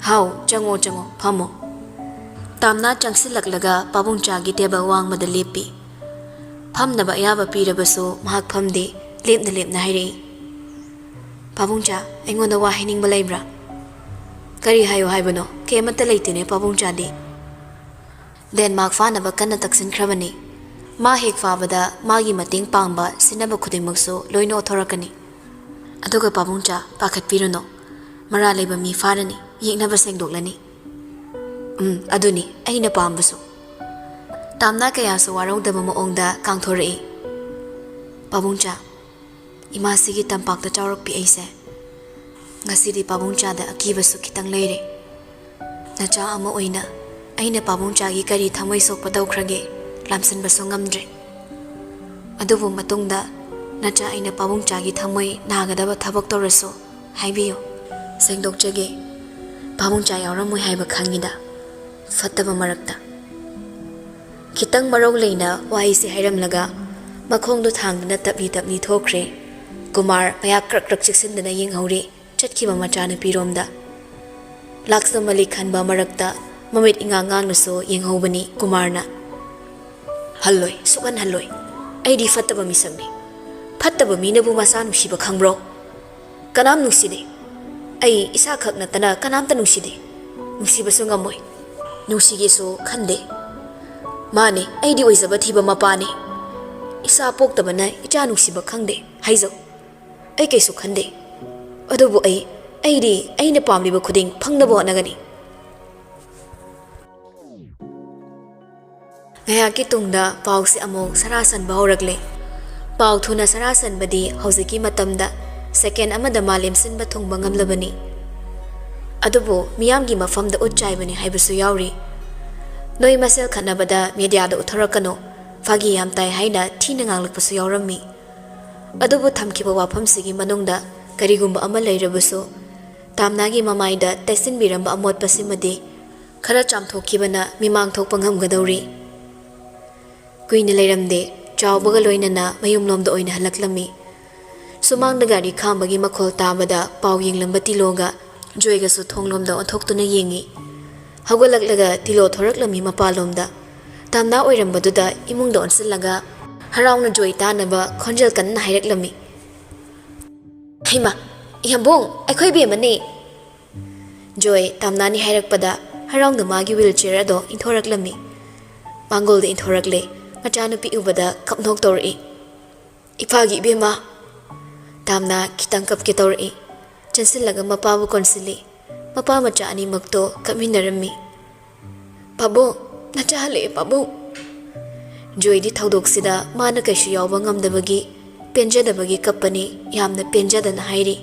"ꯍꯥꯎ, ꯆꯪꯉꯣ, ꯆꯪꯉꯣ, ꯐꯝꯃꯣ꯫" ꯇꯥꯝꯅꯥ ꯆꯪꯁꯤꯜꯂꯛꯂꯒ ꯄꯥꯕꯨꯡꯆꯥꯒꯤ ꯇꯦꯕꯜ ꯋꯥꯡꯃꯗ ꯂꯦꯞꯄꯤ꯫ ꯐꯝꯅꯕ ꯑꯌꯥꯕ ꯄꯤꯔꯕꯁꯨ ꯃꯍꯥꯛ ꯐꯝꯗꯦ, ꯂꯦꯞꯅ ꯂꯦꯞꯅ ꯍꯥꯏꯔꯛꯏ, "ꯄꯥꯕꯨꯡꯆꯥ, ꯑꯩꯉꯣꯟꯗ ꯋꯥ ꯍꯥꯏꯅꯤꯡꯕ ꯂꯩꯕ꯭ꯔꯥ?" "ꯀꯔꯤ ꯍꯥꯏꯌꯣ ꯍꯥꯏꯕꯅꯣ? ꯀꯩꯃꯠꯇ ꯂꯩꯇꯦꯅꯦ ꯄꯥꯕꯨꯡꯆꯥꯗꯤ꯫" ꯗꯦꯟꯃꯥꯔꯛ ꯐꯥꯅꯕ ꯀꯟꯅ ꯇꯛꯁꯤꯟꯈ꯭ꯔꯕꯅꯤ꯫ ꯃꯥ ꯍꯦꯛ ꯐꯥꯕꯗ ꯃꯥꯒꯤ ꯃꯇꯦꯡ ꯄꯥꯡꯕ ꯁꯤꯟꯅꯕ ꯈꯨꯗꯤꯡꯃꯛꯁꯨ ꯂꯣꯏꯅ ꯑꯣꯊꯣꯔꯛꯀꯅꯤ꯫ ꯑꯗꯨꯒ ꯄꯥꯕꯨꯡꯆꯥ, ꯄꯥꯈꯠꯄꯤꯔꯨꯅꯨ꯫ ꯃꯔꯥꯜ ꯂꯩꯕ ꯃꯤ ꯐꯥꯔꯅꯤ, ꯌꯦꯛꯅꯕ ꯁꯦꯡꯗꯣꯛꯂꯅꯤ꯫ "ꯎꯝ, ꯑꯗꯨꯅꯤ ꯑꯩꯅ ꯄꯥꯝꯕꯁꯨ꯫" ꯇꯥꯝꯅꯥ ꯀꯌꯥꯁꯨ ꯋꯥꯔꯧꯗꯕ ꯃꯑꯣꯡꯗ ꯀꯥꯡꯊꯣꯔꯛꯏ꯫ "ꯄꯥꯕꯨꯡꯆꯥ, ꯏꯃꯥꯁꯤꯒꯤ ꯇꯝꯄꯥꯛꯇ ꯆꯥꯎꯔꯛꯄꯤ ꯑꯩꯁꯦ꯫ ꯉꯁꯤꯗꯤ ꯄꯥꯕꯨꯡꯆꯥꯗ ꯑꯀꯤꯕꯁꯨ ꯈꯤꯇꯪ ꯂꯩꯔꯦ꯫ ꯅꯆꯥ ꯑꯃ ꯑꯣꯏꯅ ꯑꯩꯅ ꯄꯥꯕꯨꯡꯆꯥꯒꯤ ꯀꯔꯤ ꯊꯃꯣꯏ ꯁꯣꯛꯄ ꯇꯧꯈ꯭ꯔꯒꯦ, ꯂꯥꯝꯁꯤꯟꯕꯁꯨ ꯉꯝꯗ꯭ꯔꯦ꯫ ꯑꯗꯨꯕꯨ ꯃꯇꯨꯡꯗ ꯅꯆꯥ ꯑꯩꯅ ꯄꯥꯕꯨꯡꯆꯥꯒꯤ ꯊꯃꯣꯏ ꯅꯥꯒꯗꯕ ꯊꯕꯛ ꯇꯧꯔꯁꯨ ꯍꯥꯏꯕꯤꯌꯨ꯫ ꯁꯦꯡꯗꯣꯛꯆꯒꯦ, ꯄꯥꯕꯨꯡꯆꯥ ꯌꯥꯎꯔꯝꯃꯣꯏ ꯍꯥꯏꯕ ꯈꯪꯉꯤꯗ, ꯐꯠꯇꯕ ꯃꯔꯛꯇ꯫" ꯈꯤꯇꯪ ꯃꯔꯧ ꯂꯩꯅ ꯋꯥꯍꯩꯁꯦ ꯍꯥꯏꯔꯝꯂꯒ ꯃꯈꯣꯡꯗꯣ ꯊꯥꯡꯗꯨꯅ ꯇꯞꯂꯤ ꯇꯞꯂꯤ ꯊꯣꯛꯈ꯭ꯔꯦ꯫ ꯀꯨꯃꯥꯔ ꯃꯌꯥ ꯀ꯭ꯔꯛ ꯀ꯭ꯔꯛ ꯆꯤꯛꯁꯤꯟꯗꯨꯅ ꯌꯦꯡꯍꯧꯔꯤ ꯆꯠꯈꯤꯕ ꯃꯆꯥꯅꯨꯄꯤꯔꯣꯝꯗ꯫ ꯂꯥꯛꯆꯃꯂꯤ ꯈꯟꯕ ꯃꯔꯛꯇ ꯃꯃꯤꯠ ꯏꯉꯥꯡ ꯉꯥꯡꯅꯁꯨ ꯌꯦꯡꯍꯧꯕꯅꯤ ꯀꯨꯃꯥꯔꯅ꯫ "ꯍꯜꯂꯣꯏ, ꯁꯨꯛꯍꯟ ꯍꯜꯂꯣꯏ꯫ ꯑꯩꯗꯤ ꯐꯠꯇꯕ ꯃꯤꯁꯛꯅꯤ꯫ ꯐꯠꯇꯕ ꯃꯤꯅꯕꯨ ꯃꯆꯥ ꯅꯨꯡꯁꯤꯕ ꯈꯪꯕ꯭ꯔꯣ? ꯀꯅꯥꯝ ꯅꯨꯡꯁꯤꯗꯦ꯫ ꯑꯩ ꯏꯁꯥꯈꯛ ꯅꯠꯇꯅ ꯀꯅꯥꯝꯇ ꯅꯨꯡꯁꯤꯗꯦ꯫ ꯅꯨꯡꯁꯤꯕꯁꯨ ꯉꯝꯃꯣꯏ꯫ ꯅꯨꯡꯁꯤꯒꯦꯁꯨ ꯈꯟꯗꯦ꯫ ꯃꯥꯅꯦ, ꯑꯩꯗꯤ ꯑꯣꯏꯖꯕ ꯊꯤꯕ ꯃꯄꯥꯅꯦ꯫ ꯏꯆꯥ ꯄꯣꯛꯇꯕꯅ ꯏꯆꯥ ꯅꯨꯡꯁꯤꯕ ꯈꯪꯗꯦ ꯍꯥꯏꯖꯧ꯫ ꯑꯩ ꯀꯩꯁꯨ ꯈꯟꯗꯦ꯫ ꯑꯗꯨꯕꯨ ꯑꯩ, ꯑꯩꯗꯤ ꯑꯩꯅ ꯄꯥꯝꯂꯤꯕ ꯈꯨꯗꯤꯡ ꯐꯪꯅꯕ ꯍꯣꯠꯅꯒꯅꯤ꯫" ꯉꯥꯏꯍꯥꯛꯀꯤ ꯇꯨꯡꯗ ꯄꯥꯎꯁꯦ ꯑꯃꯨꯛ ꯁꯔꯥ ꯁꯟꯕ ꯍꯧꯔꯛꯂꯦ꯫ ꯄꯥꯎ ꯊꯨꯅ ꯁꯔꯥ ꯁꯟꯕꯗꯤ ꯍꯧꯖꯤꯛꯀꯤ ꯃꯇꯝꯗ ꯁꯦꯀꯦꯟ ꯑꯃꯗ ꯃꯥꯂꯦꯝ ꯁꯤꯟꯕ ꯊꯨꯡꯕ ꯉꯝꯂꯕꯅꯤ꯫ ꯑꯗꯨꯕꯨ ꯃꯤꯌꯥꯝꯒꯤ ꯃꯐꯝꯗ ꯎꯠ ꯆꯥꯏꯕꯅꯤ ꯍꯥꯏꯕꯁꯨ ꯌꯥꯎꯔꯤ꯫ ꯅꯣꯏ ꯃꯁꯦꯜ ꯈꯠꯅꯕꯗ ꯃꯦꯗꯤꯌꯥꯗ ꯎꯠꯊꯣꯔꯛꯀꯅꯨ, ꯐꯥꯒꯤ ꯌꯥꯝ ꯇꯥꯏ ꯍꯥꯏꯅ ꯊꯤꯅ ꯉꯥꯡꯂꯛꯄꯁꯨ ꯌꯥꯎꯔꯝꯃꯤ꯫ ꯑꯗꯨꯕꯨ ꯊꯝꯈꯤꯕ ꯋꯥꯐꯝꯁꯤꯒꯤ ꯃꯅꯨꯡꯗ ꯀꯔꯤꯒꯨꯝꯕ ꯑꯃ ꯂꯩꯔꯕꯁꯨ, ꯇꯥꯝꯅꯥꯒꯤ ꯃꯃꯥꯏꯗ ꯇꯩꯁꯤꯟꯕꯤꯔꯝꯕ ꯑꯃꯣꯠꯄꯁꯤꯃꯗꯤ ꯈꯔ ꯆꯥꯝꯊꯣꯛꯈꯤꯕꯅ ꯃꯤꯃꯥꯡ ꯊꯣꯛꯄ ꯉꯝꯒꯗꯧꯔꯤ꯫ ꯀꯨꯏꯅ ꯂꯩꯔꯝꯗꯦ, ꯆꯥꯎꯕꯒ ꯂꯣꯏꯅꯅ ꯃꯌꯨꯝꯂꯣꯝꯗ ꯑꯣꯏꯅ ꯍꯜꯂꯛꯂꯝꯃꯤ꯫ ꯁꯨꯃꯥꯡꯗ ꯒꯥꯔꯤ ꯈꯥꯝꯕꯒꯤ ꯃꯈꯣꯜ ꯇꯥꯕꯗ ꯄꯥꯎ ꯌꯦꯡꯂꯝꯕ ꯇꯤꯂꯣꯒ ꯖꯣꯏꯒꯁꯨ ꯊꯣꯡꯂꯣꯝꯗ ꯑꯣꯟꯊꯣꯛꯇꯨꯅ ꯌꯦꯡꯉꯤ꯫ ꯍꯧꯒꯠꯂꯛꯂꯒ ꯇꯤꯂꯣ ꯊꯣꯔꯛꯂꯝꯃꯤ ꯃꯄꯥꯜꯂꯣꯝꯗ꯫ ꯇꯥꯝꯅꯥ ꯑꯣꯏꯔꯝꯕꯗꯨꯗ ꯏꯃꯨꯡꯗ ꯑꯣꯟꯁꯤꯜꯂꯒ ꯍꯔꯥꯎꯅ ꯖꯣꯏ ꯇꯥꯅꯕ ꯈꯣꯟꯖꯦꯜ ꯀꯟꯅ ꯍꯥꯏꯔꯛꯂꯝꯃꯤ꯫ "ꯍꯩꯃꯥ, ꯏꯍꯝꯕꯣꯡ, ꯑꯩꯈꯣꯏ ꯕꯦꯝꯃꯅꯦ!" ꯖꯣꯏ ꯇꯥꯝꯅꯥꯅꯤ ꯍꯥꯏꯔꯛꯄꯗ ꯍꯔꯥꯎꯅ ꯃꯥꯒꯤ ꯋꯤꯜ ꯆꯤꯌꯔ ꯑꯗꯣ ꯏꯟꯊꯣꯔꯛꯂꯝꯃꯤ꯫ ꯃꯥꯡꯒꯣꯜꯗ ꯏꯟꯊꯣꯔꯛꯂꯦ꯫ ꯃꯆꯥꯅꯨꯄꯤ ꯎꯕꯗ ꯀꯞꯅꯣꯛ ꯇꯧꯔꯛꯏ꯫ "ꯏꯄꯥꯒꯤ ꯏꯕꯦꯝꯃ!" ꯇꯥꯝꯅꯥ ꯈꯤꯇꯪ ꯀꯞꯀꯦ ꯇꯧꯔꯛꯏ꯫ ꯆꯦꯟꯁꯤꯜꯂꯒ ꯃꯄꯥꯕꯨ ꯀꯣꯟꯁꯤꯜꯂꯤ꯫ ꯃꯄꯥ ꯃꯆꯥ ꯑꯅꯤꯃꯛꯇꯣ ꯀꯞꯃꯤꯟꯅꯔꯝꯃꯤ꯫ "ꯄꯥꯕꯨꯡ, ꯅꯆꯥ ꯍꯜꯂꯛꯑꯦ, ꯄꯥꯕꯨꯡ!" ꯖꯣꯏꯗꯤ ꯊꯧꯗꯣꯛꯁꯤꯗ ꯃꯥꯅ ꯀꯩꯁꯨ ꯌꯥꯎꯕ ꯉꯝꯗꯕꯒꯤ ꯄꯦꯟꯖꯗꯕꯒꯤ ꯀꯞꯄꯅꯤ, ꯌꯥꯝꯅ ꯄꯦꯟꯖꯗꯅ ꯍꯥꯏꯔꯤ꯫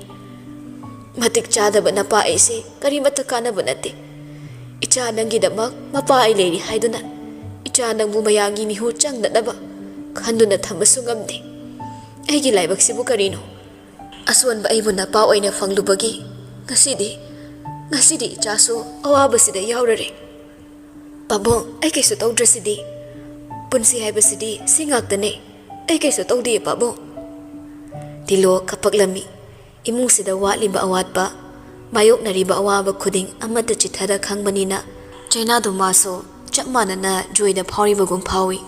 "ꯃꯇꯤꯛ ꯆꯥꯗꯕ ꯅꯄꯥ ꯑꯩꯁꯦ ꯀꯔꯤꯃꯠꯇ ꯀꯥꯟꯅꯕ ꯅꯠꯇꯦ꯫ ꯏꯆꯥ ꯅꯪꯒꯤꯗꯃꯛ ꯃꯄꯥ ꯑꯩ ꯂꯩꯔꯤ ꯍꯥꯏꯗꯨꯅ ꯏꯆꯥ ꯅꯪꯕꯨ ꯃꯌꯥꯝꯒꯤ ꯃꯤꯍꯨ ꯆꯪꯅꯅꯕ ꯈꯟꯗꯨꯅ ꯊꯝꯕꯁꯨ ꯉꯝꯗꯦ꯫ ꯑꯩꯒꯤ ꯂꯥꯏꯕꯛꯁꯤꯕꯨ ꯀꯔꯤꯅꯣ? ꯑꯁꯣꯟꯕ ꯑꯩꯕꯨ ꯅꯄꯥ ꯑꯣꯏꯅ ꯐꯪꯂꯨꯕꯒꯤ ꯉꯁꯤꯗꯤ, ꯉꯁꯤꯗꯤ ꯏꯆꯥꯁꯨ ꯑꯋꯥꯕꯁꯤꯗ ꯌꯥꯎꯔꯔꯦ꯫ ꯄꯥꯕꯨꯡ, ꯑꯩ ꯀꯩꯁꯨ ꯇꯧꯗ꯭ꯔꯁꯤꯗꯤ? ꯄꯨꯟꯁꯤ ꯍꯥꯏꯕꯁꯤꯗꯤ ꯁꯤ ꯉꯥꯛꯇꯅꯦ꯫ ꯑꯩ ꯀꯩꯁꯨ ꯇꯧꯗꯤꯌꯦ, ꯄꯥꯕꯨꯡ꯫" ꯇꯤꯂꯣ ꯀꯞꯄꯛꯂꯝꯃꯤ꯫ ꯏꯃꯨꯡꯁꯤꯗ ꯋꯥꯠꯂꯤꯕ ꯑꯋꯥꯠꯄ, ꯃꯥꯌꯣꯛꯅꯔꯤꯕ ꯑꯋꯥꯕ ꯈꯨꯗꯤꯡ ꯑꯃꯠꯇ ꯆꯤꯊꯗ ꯈꯪꯕꯅꯤꯅ, ꯆꯩꯅꯥꯗꯨ ꯃꯥꯁꯨ ꯆꯞ ꯃꯥꯟꯅꯅ ꯖꯣꯏꯗ ꯐꯥꯎꯔꯤꯕꯒꯨꯝ ꯐꯥꯎꯏ꯫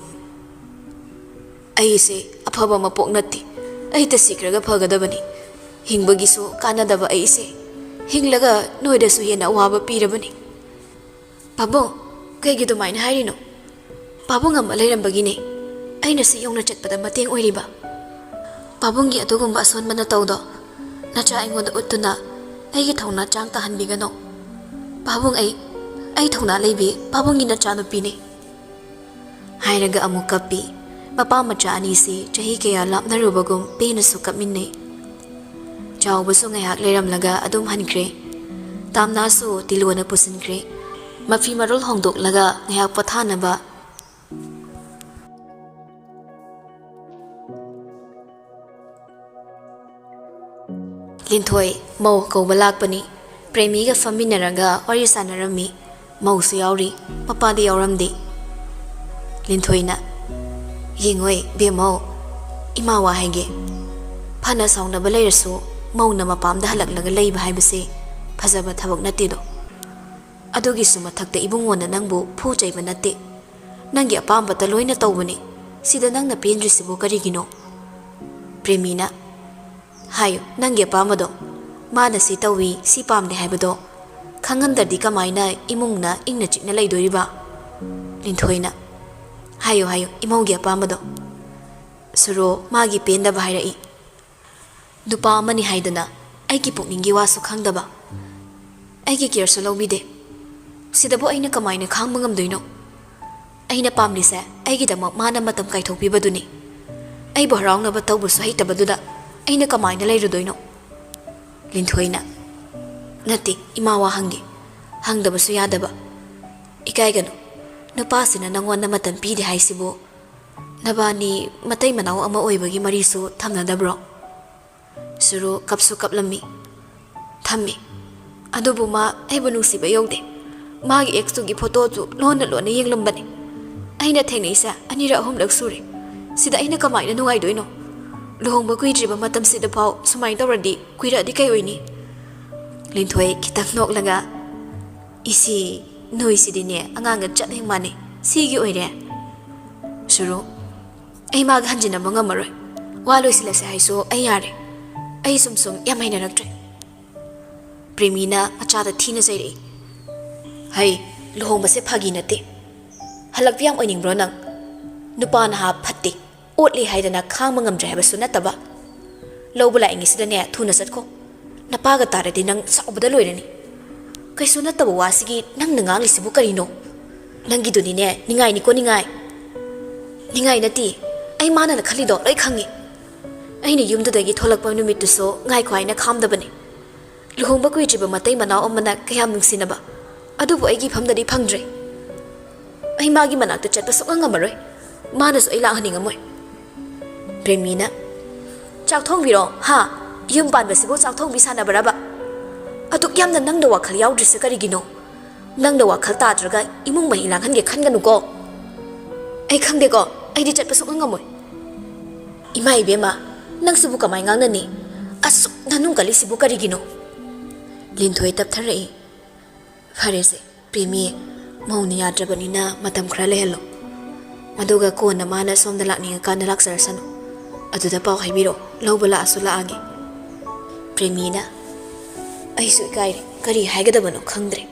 "ꯑꯩꯁꯦ ꯑꯐꯕ ꯃꯄꯣꯛ ꯅꯠꯇꯦ꯫ ꯑꯩ ꯇꯁꯤꯈ꯭ꯔꯒ ꯐꯒꯗꯕꯅꯤ꯫ ꯍꯤꯡꯕꯒꯤꯁꯨ ꯀꯥꯟꯅꯗꯕ ꯑꯩꯁꯦ ꯍꯤꯡꯂꯒ ꯅꯣꯏꯗꯁꯨ ꯍꯦꯟꯅ ꯑꯋꯥꯕ ꯄꯤꯔꯕꯅꯤ꯫" "ꯄꯥꯕꯨꯡ, ꯀꯩꯒꯤ ꯑꯗꯨꯃꯥꯏꯅ ꯍꯥꯏꯔꯤꯅꯣ? ꯄꯥꯕꯨꯡ ꯑꯃ ꯂꯩꯔꯝꯕꯒꯤꯅꯦ ꯑꯩꯅ ꯁꯤ ꯌꯧꯅ ꯆꯠꯄꯗ ꯃꯇꯦꯡ ꯑꯣꯏꯔꯤꯕ꯫ ꯄꯥꯕꯨꯡꯒꯤ ꯑꯗꯨꯒꯨꯝꯕ ꯑꯁꯣꯟꯕ ꯅꯇꯧꯗꯣ ꯅꯆꯥ ꯑꯩꯉꯣꯟꯗ ꯎꯠꯇꯨꯅ ꯑꯩꯒꯤ ꯊꯧꯅꯥ ꯆꯥꯡ ꯇꯥꯍꯟꯕꯤꯒꯅꯨ꯫ ꯄꯥꯕꯨꯡ, ꯑꯩ, ꯑꯩ ꯊꯧꯅꯥ ꯂꯩꯕꯤ ꯄꯥꯕꯨꯡꯒꯤ ꯅꯆꯥꯅꯨꯄꯤꯅꯤ꯫" ꯍꯥꯏꯔꯒ ꯑꯃꯨꯛ ꯀꯞꯄꯤ꯫ ꯃꯄꯥ ꯃꯆꯥ ꯑꯅꯤꯁꯤ ꯆꯍꯤ ꯀꯌꯥ ꯂꯥꯞꯅꯔꯨꯕꯒꯨꯝ ꯄꯦꯟꯅꯁꯨ ꯀꯞꯃꯤꯟꯅꯩ꯫ ꯆꯥꯎꯕꯁꯨ ꯉꯥꯏꯍꯥꯛ ꯂꯩꯔꯝꯂꯒ ꯑꯗꯨꯝ ꯍꯟꯈ꯭ꯔꯦ꯫ ꯇꯥꯝꯅꯥꯁꯨ ꯇꯤꯂꯣꯅ ꯄꯨꯁꯤꯟꯈ꯭ꯔꯦ꯫ ꯃꯐꯤ ꯃꯔꯣꯜ ꯍꯣꯡꯗꯣꯛꯂꯒ ꯉꯥꯏꯍꯥꯛ ꯄꯣꯊꯥꯅꯕ꯫ ꯂꯤꯟꯊꯣꯏ ꯃꯧ ꯀꯧꯕ ꯂꯥꯛꯄꯅꯤ꯫ ꯄ꯭ꯔꯦꯃꯤꯒ ꯐꯝꯃꯤꯟꯅꯔꯒ ꯋꯥꯔꯤ ꯁꯥꯟꯅꯔꯝꯃꯤ꯫ ꯃꯧꯁꯨ ꯌꯥꯎꯔꯤ, ꯃꯄꯥꯗꯤ ꯌꯥꯎꯔꯝꯗꯦ꯫ ꯂꯤꯟꯊꯣꯏꯅ, "ꯌꯦꯡꯉꯣꯏ ꯕꯦꯝꯃꯧ, ꯏꯃꯥ ꯋꯥ ꯍꯥꯏꯒꯦ꯫ ꯐꯅ ꯁꯥꯎꯅꯕ ꯂꯩꯔꯁꯨ ꯃꯧꯅ ꯃꯄꯥꯝꯗ ꯍꯜꯂꯛꯂꯒ ꯂꯩꯕ ꯍꯥꯏꯕꯁꯦ ꯐꯖꯕ ꯊꯕꯛ ꯅꯠꯇꯦꯗꯣ꯫ ꯑꯗꯨꯒꯤꯁꯨ ꯃꯊꯛꯇ ꯏꯕꯨꯡꯉꯣꯅ ꯅꯪꯕꯨ ꯐꯨ ꯆꯩꯕ ꯅꯠꯇꯦ꯫ ꯅꯪꯒꯤ ꯑꯄꯥꯝꯕꯇ ꯂꯣꯏꯅ ꯇꯧꯕꯅꯤ꯫ ꯁꯤꯗ ꯅꯪꯅ ꯄꯦꯟꯗ꯭ꯔꯤꯁꯤꯕꯨ ꯀꯔꯤꯒꯤꯅꯣ?" ꯄ꯭ꯔꯦꯃꯤꯅ, "ꯍꯥꯏꯌꯨ, ꯅꯪꯒꯤ ꯑꯄꯥꯝꯕꯗꯣ꯫ ꯃꯥꯅ ꯁꯤ ꯇꯧꯏ, ꯁꯤ ꯄꯥꯝꯗꯦ ꯍꯥꯏꯕꯗꯣ ꯈꯪꯍꯟꯗ꯭ꯔꯗꯤ ꯀꯃꯥꯏꯅ ꯏꯃꯨꯡꯅ ꯏꯪꯅ ꯆꯤꯛꯅ ꯂꯩꯗꯣꯔꯤꯕ?" ꯂꯤꯟꯊꯣꯏꯅ, "ꯍꯥꯏꯌꯨ, ꯍꯥꯏꯌꯨ, ꯏꯃꯧꯒꯤ ꯑꯄꯥꯝꯕꯗꯣ꯫" ꯁꯨꯔꯣ ꯃꯥꯒꯤ ꯄꯦꯟꯗꯕ ꯍꯥꯏꯔꯛꯏ꯫ ꯅꯨꯄꯥ ꯑꯃꯅꯤ ꯍꯥꯏꯗꯅ ꯑꯩꯒꯤ ꯄꯨꯛꯅꯤꯡꯒꯤ ꯋꯥꯁꯨ ꯈꯪꯗꯕ, ꯑꯩꯒꯤ ꯀꯦꯌꯔꯁꯨ ꯂꯧꯕꯤꯗꯦ꯫ ꯁꯤꯗꯕꯨ ꯑꯩꯅ ꯀꯃꯥꯏꯅ ꯈꯥꯡꯕ ꯉꯝꯗꯣꯏꯅꯣ? ꯑꯩꯅ ꯄꯥꯝꯂꯤꯁꯦ ꯑꯩꯒꯤꯗꯃꯛ ꯃꯥꯅ ꯃꯇꯝ ꯀꯥꯏꯊꯣꯛꯄꯤꯕꯗꯨꯅꯤ꯫ ꯑꯩꯕꯨ ꯍꯔꯥꯎꯅꯕ ꯇꯧꯕꯁꯨ ꯍꯩꯇꯕꯗꯨꯗ ꯑꯩꯅ ꯀꯃꯥꯏꯅ ꯂꯩꯔꯨꯗꯣꯏꯅꯣ? ꯂꯤꯟꯊꯣꯏꯅ, "ꯅꯠꯇꯦ, ꯏꯃꯥ ꯋꯥ ꯍꯪꯒꯦ꯫ ꯍꯪꯗꯕꯁꯨ ꯌꯥꯗꯕ꯫ ꯏꯀꯥꯏꯒꯅꯨ꯫ ꯅꯨꯄꯥꯁꯤꯅ ꯅꯪꯉꯣꯟꯗ ꯃꯇꯝ ꯄꯤꯗꯦ ꯍꯥꯏꯁꯤꯕꯨ ꯅꯕꯥꯅꯤ ꯃꯇꯩ ꯃꯅꯥꯎ ꯑꯃ ꯑꯣꯏꯕꯒꯤ ꯃꯔꯤꯁꯨ ꯊꯝꯅꯗꯕ꯭ꯔꯣ?" ꯁꯨꯔꯨ ꯀꯞꯁꯨ ꯀꯞꯂꯝꯃꯤ꯫ "ꯊꯝꯃꯤ꯫ ꯑꯗꯨꯕꯨ ꯃꯥ ꯑꯩꯕꯨ ꯅꯨꯡꯁꯤꯕ ꯌꯧꯗꯦ꯫ ꯃꯥꯒꯤ ꯑꯦꯛꯁꯇꯨꯒꯤ ꯐꯣꯇꯣꯗꯨ ꯂꯣꯟꯅ ꯂꯣꯟꯅ ꯌꯦꯡꯂꯝꯕꯅꯤ꯫ ꯑꯩꯅ ꯊꯦꯡꯅꯩꯁꯦ ꯑꯅꯤꯔꯛ ꯑꯍꯨꯝꯂꯛ ꯁꯨꯔꯦ꯫ ꯁꯤꯗ ꯑꯩꯅ ꯀꯃꯥꯏꯅ ꯅꯨꯡꯉꯥꯏꯗꯣꯏꯅꯣ? ꯂꯨꯍꯣꯡꯕ ꯀꯨꯏꯗ꯭ꯔꯤꯕ ꯃꯇꯝꯁꯤꯗ ꯐꯥꯎ ꯁꯨꯃꯥꯏꯅ ꯇꯧꯔꯗꯤ ꯀꯨꯏꯔꯛꯑꯗꯤ ꯀꯩ ꯑꯣꯏꯅꯤ?" ꯂꯤꯟꯊꯣꯏ ꯈꯤꯇꯪ ꯅꯣꯛꯂꯒ, "ꯏꯁꯤ, ꯅꯣꯏꯁꯤꯗꯤꯅꯦ ꯑꯉꯥꯡꯒ ꯆꯞ ꯍꯦꯛ ꯃꯥꯟꯅꯩ꯫ ꯁꯤꯒꯤ ꯑꯣꯏꯔꯦ?" ꯁꯨꯔꯨ, "ꯑꯩ ꯃꯥꯒ ꯍꯟꯖꯤꯟꯅꯕ ꯉꯝꯃꯔꯣꯏ꯫ ꯋꯥ ꯂꯣꯏꯁꯤꯜꯂꯁꯦ ꯍꯥꯏꯁꯨ ꯑꯩ ꯌꯥꯔꯦ꯫ ꯑꯩ ꯁꯨꯝ ꯁꯨꯝ ꯌꯥꯝ ꯍꯩꯅꯔꯛꯇ꯭ꯔꯦ꯫" ꯄ꯭ꯔꯦꯃꯤꯅ ꯃꯆꯥꯗ ꯊꯤꯅ ꯆꯩꯔꯛꯏ꯫ "ꯍꯩ, ꯂꯨꯍꯣꯡꯕꯁꯦ ꯐꯥꯒꯤ ꯅꯠꯇꯦ꯫ ꯍꯜꯂꯛꯄ ꯌꯥꯝ ꯑꯣꯏꯅꯤꯡꯕ꯭ꯔꯣ ꯅꯪ? ꯅꯨꯄꯥ ꯅꯍꯥ ꯐꯠꯇꯦ, ꯑꯣꯠꯂꯤ ꯍꯥꯏꯗꯅ ꯈꯥꯡꯕ ꯉꯝꯗ꯭ꯔꯦ ꯍꯥꯏꯕꯁꯨ ꯅꯠꯇꯕ꯫ ꯂꯧꯕ ꯂꯥꯛꯏꯉꯩꯁꯤꯗꯅꯦ ꯊꯨꯅ ꯆꯠꯈꯣ꯫ ꯅꯄꯥꯒ ꯇꯥꯔꯗꯤ ꯅꯪ ꯁꯥꯎꯕꯗ ꯂꯣꯏꯔꯅꯤ꯫ ꯀꯩꯁꯨ ꯅꯠꯇꯕ ꯋꯥꯁꯤꯒꯤ ꯅꯪꯅ ꯉꯥꯡꯂꯤꯁꯤꯕꯨ ꯀꯔꯤꯅꯣ? ꯅꯪꯒꯤꯗꯨꯅꯤꯅꯦ ꯅꯤꯡꯉꯥꯏꯅꯤꯀꯣ, ꯅꯤꯡꯉꯥꯏ꯫ ꯅꯤꯡꯉꯥꯏ ꯅꯠꯇꯦ꯫ ꯑꯩ ꯃꯥꯅꯅ ꯈꯜꯂꯤꯗꯣ ꯂꯣꯏ ꯈꯪꯉꯤ꯫ ꯑꯩꯅ ꯌꯨꯝꯗꯨꯗꯒꯤ ꯊꯣꯛꯂꯛꯄ ꯅꯨꯃꯤꯠꯇꯨꯁꯨ ꯉꯥꯏꯈꯣ ꯍꯥꯏꯅ ꯈꯥꯝꯗꯕꯅꯤ꯫ ꯂꯨꯍꯣꯡꯕ ꯀꯨꯏꯗ꯭ꯔꯤꯕ ꯃꯇꯩ ꯃꯅꯥꯎ ꯑꯃꯅ ꯀꯌꯥꯝ ꯅꯨꯡꯁꯤꯅꯕ, ꯑꯗꯨꯕꯨ ꯑꯩꯒꯤ ꯏꯐꯝꯗꯗꯤ ꯐꯪꯗ꯭ꯔꯦ꯫ ꯑꯩ ꯃꯥꯒꯤ ꯃꯅꯥꯛꯇ ꯆꯠꯄ ꯁꯨꯛꯉꯝ ꯉꯝꯃꯔꯣꯏ꯫ ꯃꯥꯅꯁꯨ ꯑꯩ ꯂꯥꯛꯍꯟꯅꯤꯡꯉꯝꯃꯣꯏ꯫" ꯄ꯭ꯔꯦꯃꯤꯅ, "ꯆꯥꯛ ꯊꯣꯡꯕꯤꯔꯣ, ꯍꯥ? ꯌꯨꯝ ꯄꯥꯟꯕꯁꯤꯕꯨ ꯆꯥꯛ ꯊꯣꯡꯕꯤ ꯁꯥꯟꯅꯕ꯭ꯔꯕ? ꯑꯗꯨꯛ ꯌꯥꯝꯅ ꯅꯪꯗ ꯋꯥꯈꯜ ꯌꯥꯎꯗ꯭ꯔꯤꯁꯦ ꯀꯔꯤꯒꯤꯅꯣ? ꯅꯪꯗ ꯋꯥꯈꯜ ꯇꯥꯗ꯭ꯔꯒ ꯏꯃꯨꯡ ꯃꯍꯤ ꯂꯥꯡꯍꯟꯒꯦ ꯈꯟꯒꯅꯨꯀꯣ꯫" "ꯑꯩ ꯈꯪꯗꯦꯀꯣ, ꯑꯩꯗꯤ ꯆꯠꯄ ꯁꯨꯛꯉꯝ ꯉꯝꯃꯣꯏ꯫" "ꯏꯃꯥ ꯏꯕꯦꯝꯃ, ꯅꯪꯁꯤꯕꯨ ꯀꯃꯥꯏ ꯉꯥꯡꯅꯅꯤ? ꯑꯁꯨꯛ ꯅꯅꯨꯡ ꯀꯜꯂꯤꯁꯤꯕꯨ ꯀꯔꯤꯒꯤꯅꯣ?" ꯂꯤꯟꯊꯣꯏ ꯇꯞꯊꯔꯛꯏ꯫ "ꯐꯔꯦꯁꯦ, ꯄ꯭ꯔꯦꯃꯤ, ꯃꯧꯅ ꯌꯥꯗ꯭ꯔꯕꯅꯤꯅ ꯃꯇꯝ ꯈꯔ ꯂꯩꯍꯜꯂꯣ꯫ ꯑꯗꯨꯒ ꯀꯣꯟꯅ ꯃꯥꯅ ꯁꯣꯝꯗ ꯂꯥꯛꯅꯤꯡꯉꯀꯥꯟꯗ ꯂꯥꯛꯆꯔꯁꯅꯨ꯫ ꯑꯗꯨꯗ ꯄꯥꯎ ꯍꯥꯏꯕꯤꯔꯛꯑꯣ, ꯂꯧꯕ ꯂꯥꯛꯑꯁꯨ ꯂꯥꯛꯑꯒꯦ꯫" ꯄ꯭ꯔꯦꯃꯤꯅ, "ꯑꯩꯁꯨ ꯏꯀꯥꯏꯔꯦ, ꯀꯔꯤ ꯍꯥꯏꯒꯗꯕꯅꯣ ꯈꯪꯗ꯭ꯔꯦ꯫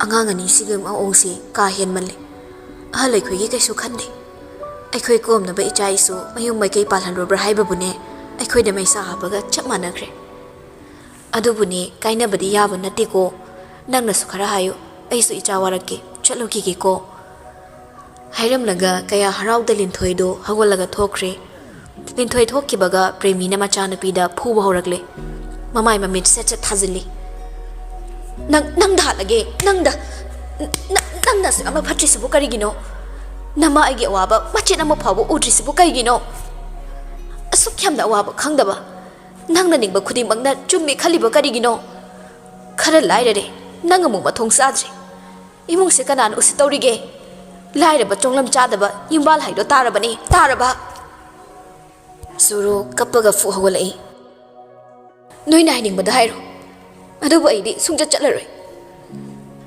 ꯑꯉꯥꯡ ꯑꯅꯤꯁꯤꯒꯤ ꯃꯑꯣꯡꯁꯤ ꯀꯥ ꯍꯦꯟꯃꯜꯂꯦ꯫ ꯑꯍꯜ ꯑꯩꯈꯣꯏꯒꯤ ꯀꯩꯁꯨ ꯈꯟꯗꯦ꯫ ꯑꯩꯈꯣꯏ ꯀꯣꯝꯅꯕ ꯏꯆꯥ ꯏꯁꯨ ꯃꯌꯨꯝ ꯃꯥꯏꯀꯩ ꯄꯥꯜꯍꯜꯂꯨꯕ꯭ꯔꯥ ꯍꯥꯏꯕꯕꯨꯅꯦ, ꯑꯩꯈꯣꯏꯗ ꯃꯩꯁꯥ ꯍꯥꯞꯄꯒ ꯆꯞ ꯃꯥꯟꯅꯈ꯭ꯔꯦ꯫ ꯑꯗꯨꯕꯨꯅꯦ, ꯀꯥꯏꯅꯕꯗꯤ ꯌꯥꯕ ꯅꯠꯇꯦꯀꯣ꯫ ꯅꯪꯅꯁꯨ ꯈꯔ ꯍꯥꯏꯌꯨ꯫ ꯑꯩꯁꯨ ꯏꯆꯥ ꯋꯥꯔꯛꯀꯦ, ꯆꯠꯂꯨꯈꯤꯒꯦꯀꯣ" ꯍꯥꯏꯔꯝꯂꯒ ꯀꯌꯥ ꯍꯔꯥꯎꯗ ꯂꯤꯟꯊꯣꯏꯗꯣ ꯍꯧꯒꯠꯂꯒ ꯊꯣꯛꯈ꯭ꯔꯦ꯫ ꯂꯤꯟꯊꯣꯏ ꯊꯣꯛꯈꯤꯕꯒ ꯄ꯭ꯔꯦꯃꯤꯅ ꯃꯆꯥꯅꯨꯄꯤꯗ ꯐꯨꯕ ꯍꯧꯔꯛꯂꯦ꯫ ꯃꯃꯥꯏ ꯃꯃꯤꯠ ꯁꯦꯠ ꯁꯦꯠ ꯊꯥꯖꯤꯜꯂꯤ꯫ "ꯅꯪ, ꯅꯪꯗ ꯍꯥꯠꯂꯒꯦ, ꯅꯪꯗ! ꯅ-, ꯅꯪꯅ ꯑꯁꯨꯛ ꯌꯥꯝꯅ ꯐꯠꯇ꯭ꯔꯤꯁꯤꯕꯨ ꯀꯔꯤꯒꯤꯅꯣ? ꯅꯃꯥ ꯑꯩꯒꯤ ꯑꯋꯥꯕ ꯃꯆꯦꯠ ꯑꯃ ꯐꯥꯎꯕ ꯎꯗ꯭ꯔꯤꯁꯤꯕꯨ ꯀꯔꯤꯒꯤꯅꯣ? ꯑꯁꯨꯛ ꯌꯥꯝꯅ ꯑꯋꯥꯕ ꯈꯪꯗꯕ, ꯅꯪꯅ ꯅꯤꯡꯕ ꯈꯨꯗꯤꯡꯃꯛꯅ ꯆꯨꯝꯃꯤ ꯈꯜꯂꯤꯕ ꯀꯔꯤꯒꯤꯅꯣ? ꯈꯔ ꯂꯥꯏꯔꯔꯦ, ꯅꯪ ꯑꯃꯨꯛ ꯃꯊꯣꯡ ꯆꯥꯗ꯭ꯔꯦ꯫ ꯏꯃꯨꯡꯁꯦ ꯀꯅꯥꯅ ꯎꯁꯤꯠꯇꯧꯔꯤꯒꯦ? ꯂꯥꯏꯔꯕ, ꯆꯣꯡꯂꯝ ꯆꯥꯗꯕ ꯌꯨꯝꯕꯥꯜ ꯍꯥꯏꯗꯣ ꯇꯥꯔꯕꯅꯤ, ꯇꯥꯔꯕ!" ꯁꯨꯔꯨ ꯀꯞꯄꯒ ꯐꯨ ꯍꯧꯒꯠꯂꯛꯏ꯫ "ꯅꯣꯏꯅ ꯍꯥꯏꯅꯤꯡꯕꯗ ꯍꯥꯏꯔꯣ, ꯑꯗꯨꯕꯨ ꯑꯩꯗꯤ ꯁꯨꯡꯆꯠ ꯆꯠꯂꯔꯣꯏ"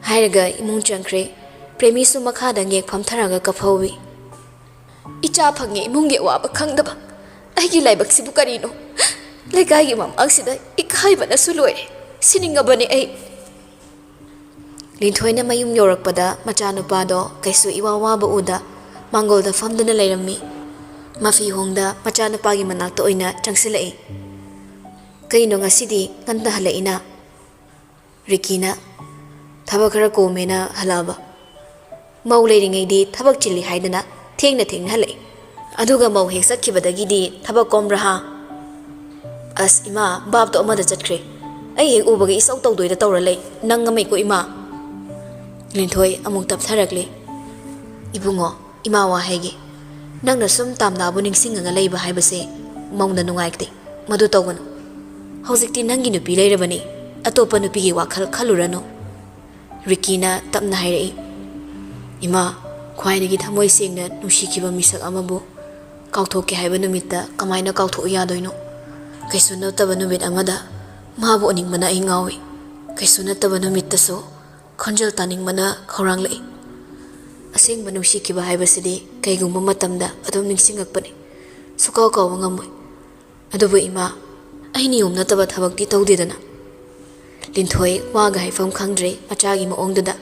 ꯍꯥꯏꯔꯒ ꯏꯃꯨꯡ ꯆꯪꯈ꯭ꯔꯦ꯫ ꯄ꯭ꯔꯦꯃꯤꯁꯨ ꯃꯈꯥꯗ ꯉꯦꯛ ꯐꯝꯊꯔꯒ ꯀꯞꯐꯧꯏ꯫ "ꯏꯆꯥ ꯐꯪꯉꯦ ꯏꯃꯨꯡꯒꯤ ꯑꯋꯥꯕ ꯈꯪꯗꯕ꯫ ꯑꯩꯒꯤ ꯂꯥꯏꯕꯛꯁꯤꯕꯨ ꯀꯔꯤꯅꯣ? ꯂꯩꯀꯥꯏꯒꯤ ꯃꯃꯥꯡꯁꯤꯗ ꯏꯀꯥꯏꯕꯅꯁꯨ ꯂꯣꯏꯔꯦ꯫ ꯁꯤꯅꯤꯡꯉꯕꯅꯤ ꯑꯩ"꯫ ꯂꯤꯟꯊꯣꯏꯅ ꯃꯌꯨꯝ ꯌꯧꯔꯛꯄꯗ ꯃꯆꯥꯅꯨꯄꯥꯗꯣ ꯀꯩꯁꯨ ꯏꯋꯥ ꯋꯥꯕ ꯎꯗ ꯃꯥꯡꯒꯣꯜꯗ ꯐꯝꯗꯨꯅ ꯂꯩꯔꯝꯃꯤ꯫ ꯃꯐꯤ ꯍꯣꯡꯗ ꯃꯆꯥꯅꯨꯄꯥꯒꯤ ꯃꯅꯥꯛꯇ ꯑꯣꯏꯅ ꯆꯪꯁꯤꯜꯂꯛꯏ꯫ "ꯀꯩꯅꯣ ꯉꯁꯤꯗꯤ ꯉꯟꯅ ꯍꯜꯂꯛꯏꯅ?" ꯔꯤꯀꯤꯅ ꯊꯕꯛ ꯈꯔ ꯀꯣꯝꯃꯦꯅ ꯍꯜꯂꯛꯑꯕ꯫ ꯃꯧ ꯂꯩꯔꯤꯉꯩꯗꯤ ꯊꯕꯛ ꯆꯤꯜꯂꯤ ꯍꯥꯏꯗꯅ ꯊꯦꯡꯅ ꯊꯦꯡꯅ ꯍꯜꯂꯛꯏ꯫ ꯑꯗꯨꯒ ꯃꯧ ꯍꯦꯛ ꯆꯠꯈꯤꯕꯗꯒꯤꯗꯤ ꯊꯕꯛ ꯀꯣꯝꯕ꯭ꯔꯥ ꯍꯥ? ꯑꯁ ꯏꯃꯥ, ꯕꯥꯞꯇꯣ ꯑꯃꯗ ꯆꯠꯈ꯭ꯔꯦ꯫ ꯑꯩ ꯍꯦꯛ ꯎꯕꯒ ꯏꯁꯧ ꯇꯧꯗꯣꯏꯗ ꯇꯧꯔ ꯂꯩ꯫ ꯅꯪ ꯑꯃꯩꯀꯣ ꯏꯃꯥ꯫ ꯂꯤꯟꯊꯣꯏ ꯑꯃꯨꯛ ꯇꯞꯊꯔꯛꯂꯦ꯫ ꯏꯕꯨꯡꯉꯣ, ꯏꯃꯥ ꯋꯥ ꯍꯥꯏꯒꯦ꯫ ꯅꯪꯅ ꯁꯨꯝ ꯇꯥꯝꯅꯥꯕꯨ ꯅꯤꯡꯁꯤꯡꯉꯒ ꯂꯩꯕ ꯍꯥꯏꯕꯁꯦ ꯃꯧꯅ ꯅꯨꯡꯉꯥꯏꯇꯦ꯫ ꯃꯗꯨ ꯇꯧꯒꯅꯨ꯫ ꯍꯧꯖꯤꯛꯇꯤ ꯅꯪꯒꯤ ꯅꯨꯄꯤ ꯂꯩꯔꯕꯅꯤ꯫ ꯑꯇꯣꯞꯄ ꯅꯨꯄꯤꯒꯤ ꯋꯥꯈꯜ ꯈꯜꯂꯨꯔꯅꯨ꯫ ꯔꯤꯀꯤꯅ ꯇꯞꯅ ꯍꯥꯏꯔꯛꯏ, "ꯏꯃꯥ, ꯈ꯭ꯋꯥꯏꯗꯒꯤ ꯊꯃꯣꯏ ꯁꯦꯡꯅ ꯅꯨꯡꯁꯤꯈꯤꯕ ꯃꯤꯁꯛ ꯑꯃꯕꯨ ꯀꯥꯎꯊꯣꯛꯀꯦ ꯍꯥꯏꯕ ꯅꯨꯃꯤꯠꯇ ꯀꯃꯥꯏꯅ ꯀꯥꯎꯊꯣꯛꯎ ꯌꯥꯗꯣꯏꯅꯣ? ꯀꯩꯁꯨ ꯅꯠꯇꯕ ꯅꯨꯃꯤꯠ ꯑꯃꯗ ꯃꯥꯕꯨ ꯎꯅꯤꯡꯕꯅ ꯑꯩ ꯉꯥꯎꯏ꯫ ꯀꯩꯁꯨ ꯅꯠꯇꯕ ꯅꯨꯃꯤꯠꯇꯁꯨ ꯈꯣꯟꯖꯦꯜ ꯇꯥꯅꯤꯡꯕꯅ ꯈꯧꯔꯥꯡꯂꯛꯏ꯫ ꯑꯁꯦꯡꯕ ꯅꯨꯡꯁꯤꯈꯤꯕ ꯍꯥꯏꯕꯁꯤꯗꯤ ꯀꯩꯒꯨꯝꯕ ꯃꯇꯝꯗ ꯑꯗꯨꯝ ꯅꯤꯡꯁꯤꯡꯉꯛꯄꯅꯤ꯫ ꯁꯨꯀꯥꯎ ꯀꯥꯎꯕ ꯉꯝꯃꯣꯏ꯫ ꯑꯗꯨꯕꯨ ꯏꯃꯥ, ꯑꯩ ꯅꯤꯌꯣꯝ ꯅꯠꯇꯕ ꯊꯕꯛꯇꯤ ꯇꯧꯗꯦꯗꯅ꯫" ꯂꯤꯟꯊꯣꯏ ꯋꯥꯒ ꯍꯥꯏꯐꯝ ꯈꯪꯗ꯭ꯔꯦ ꯃꯆꯥꯒꯤ ꯃꯑꯣꯡꯗꯨꯗ꯫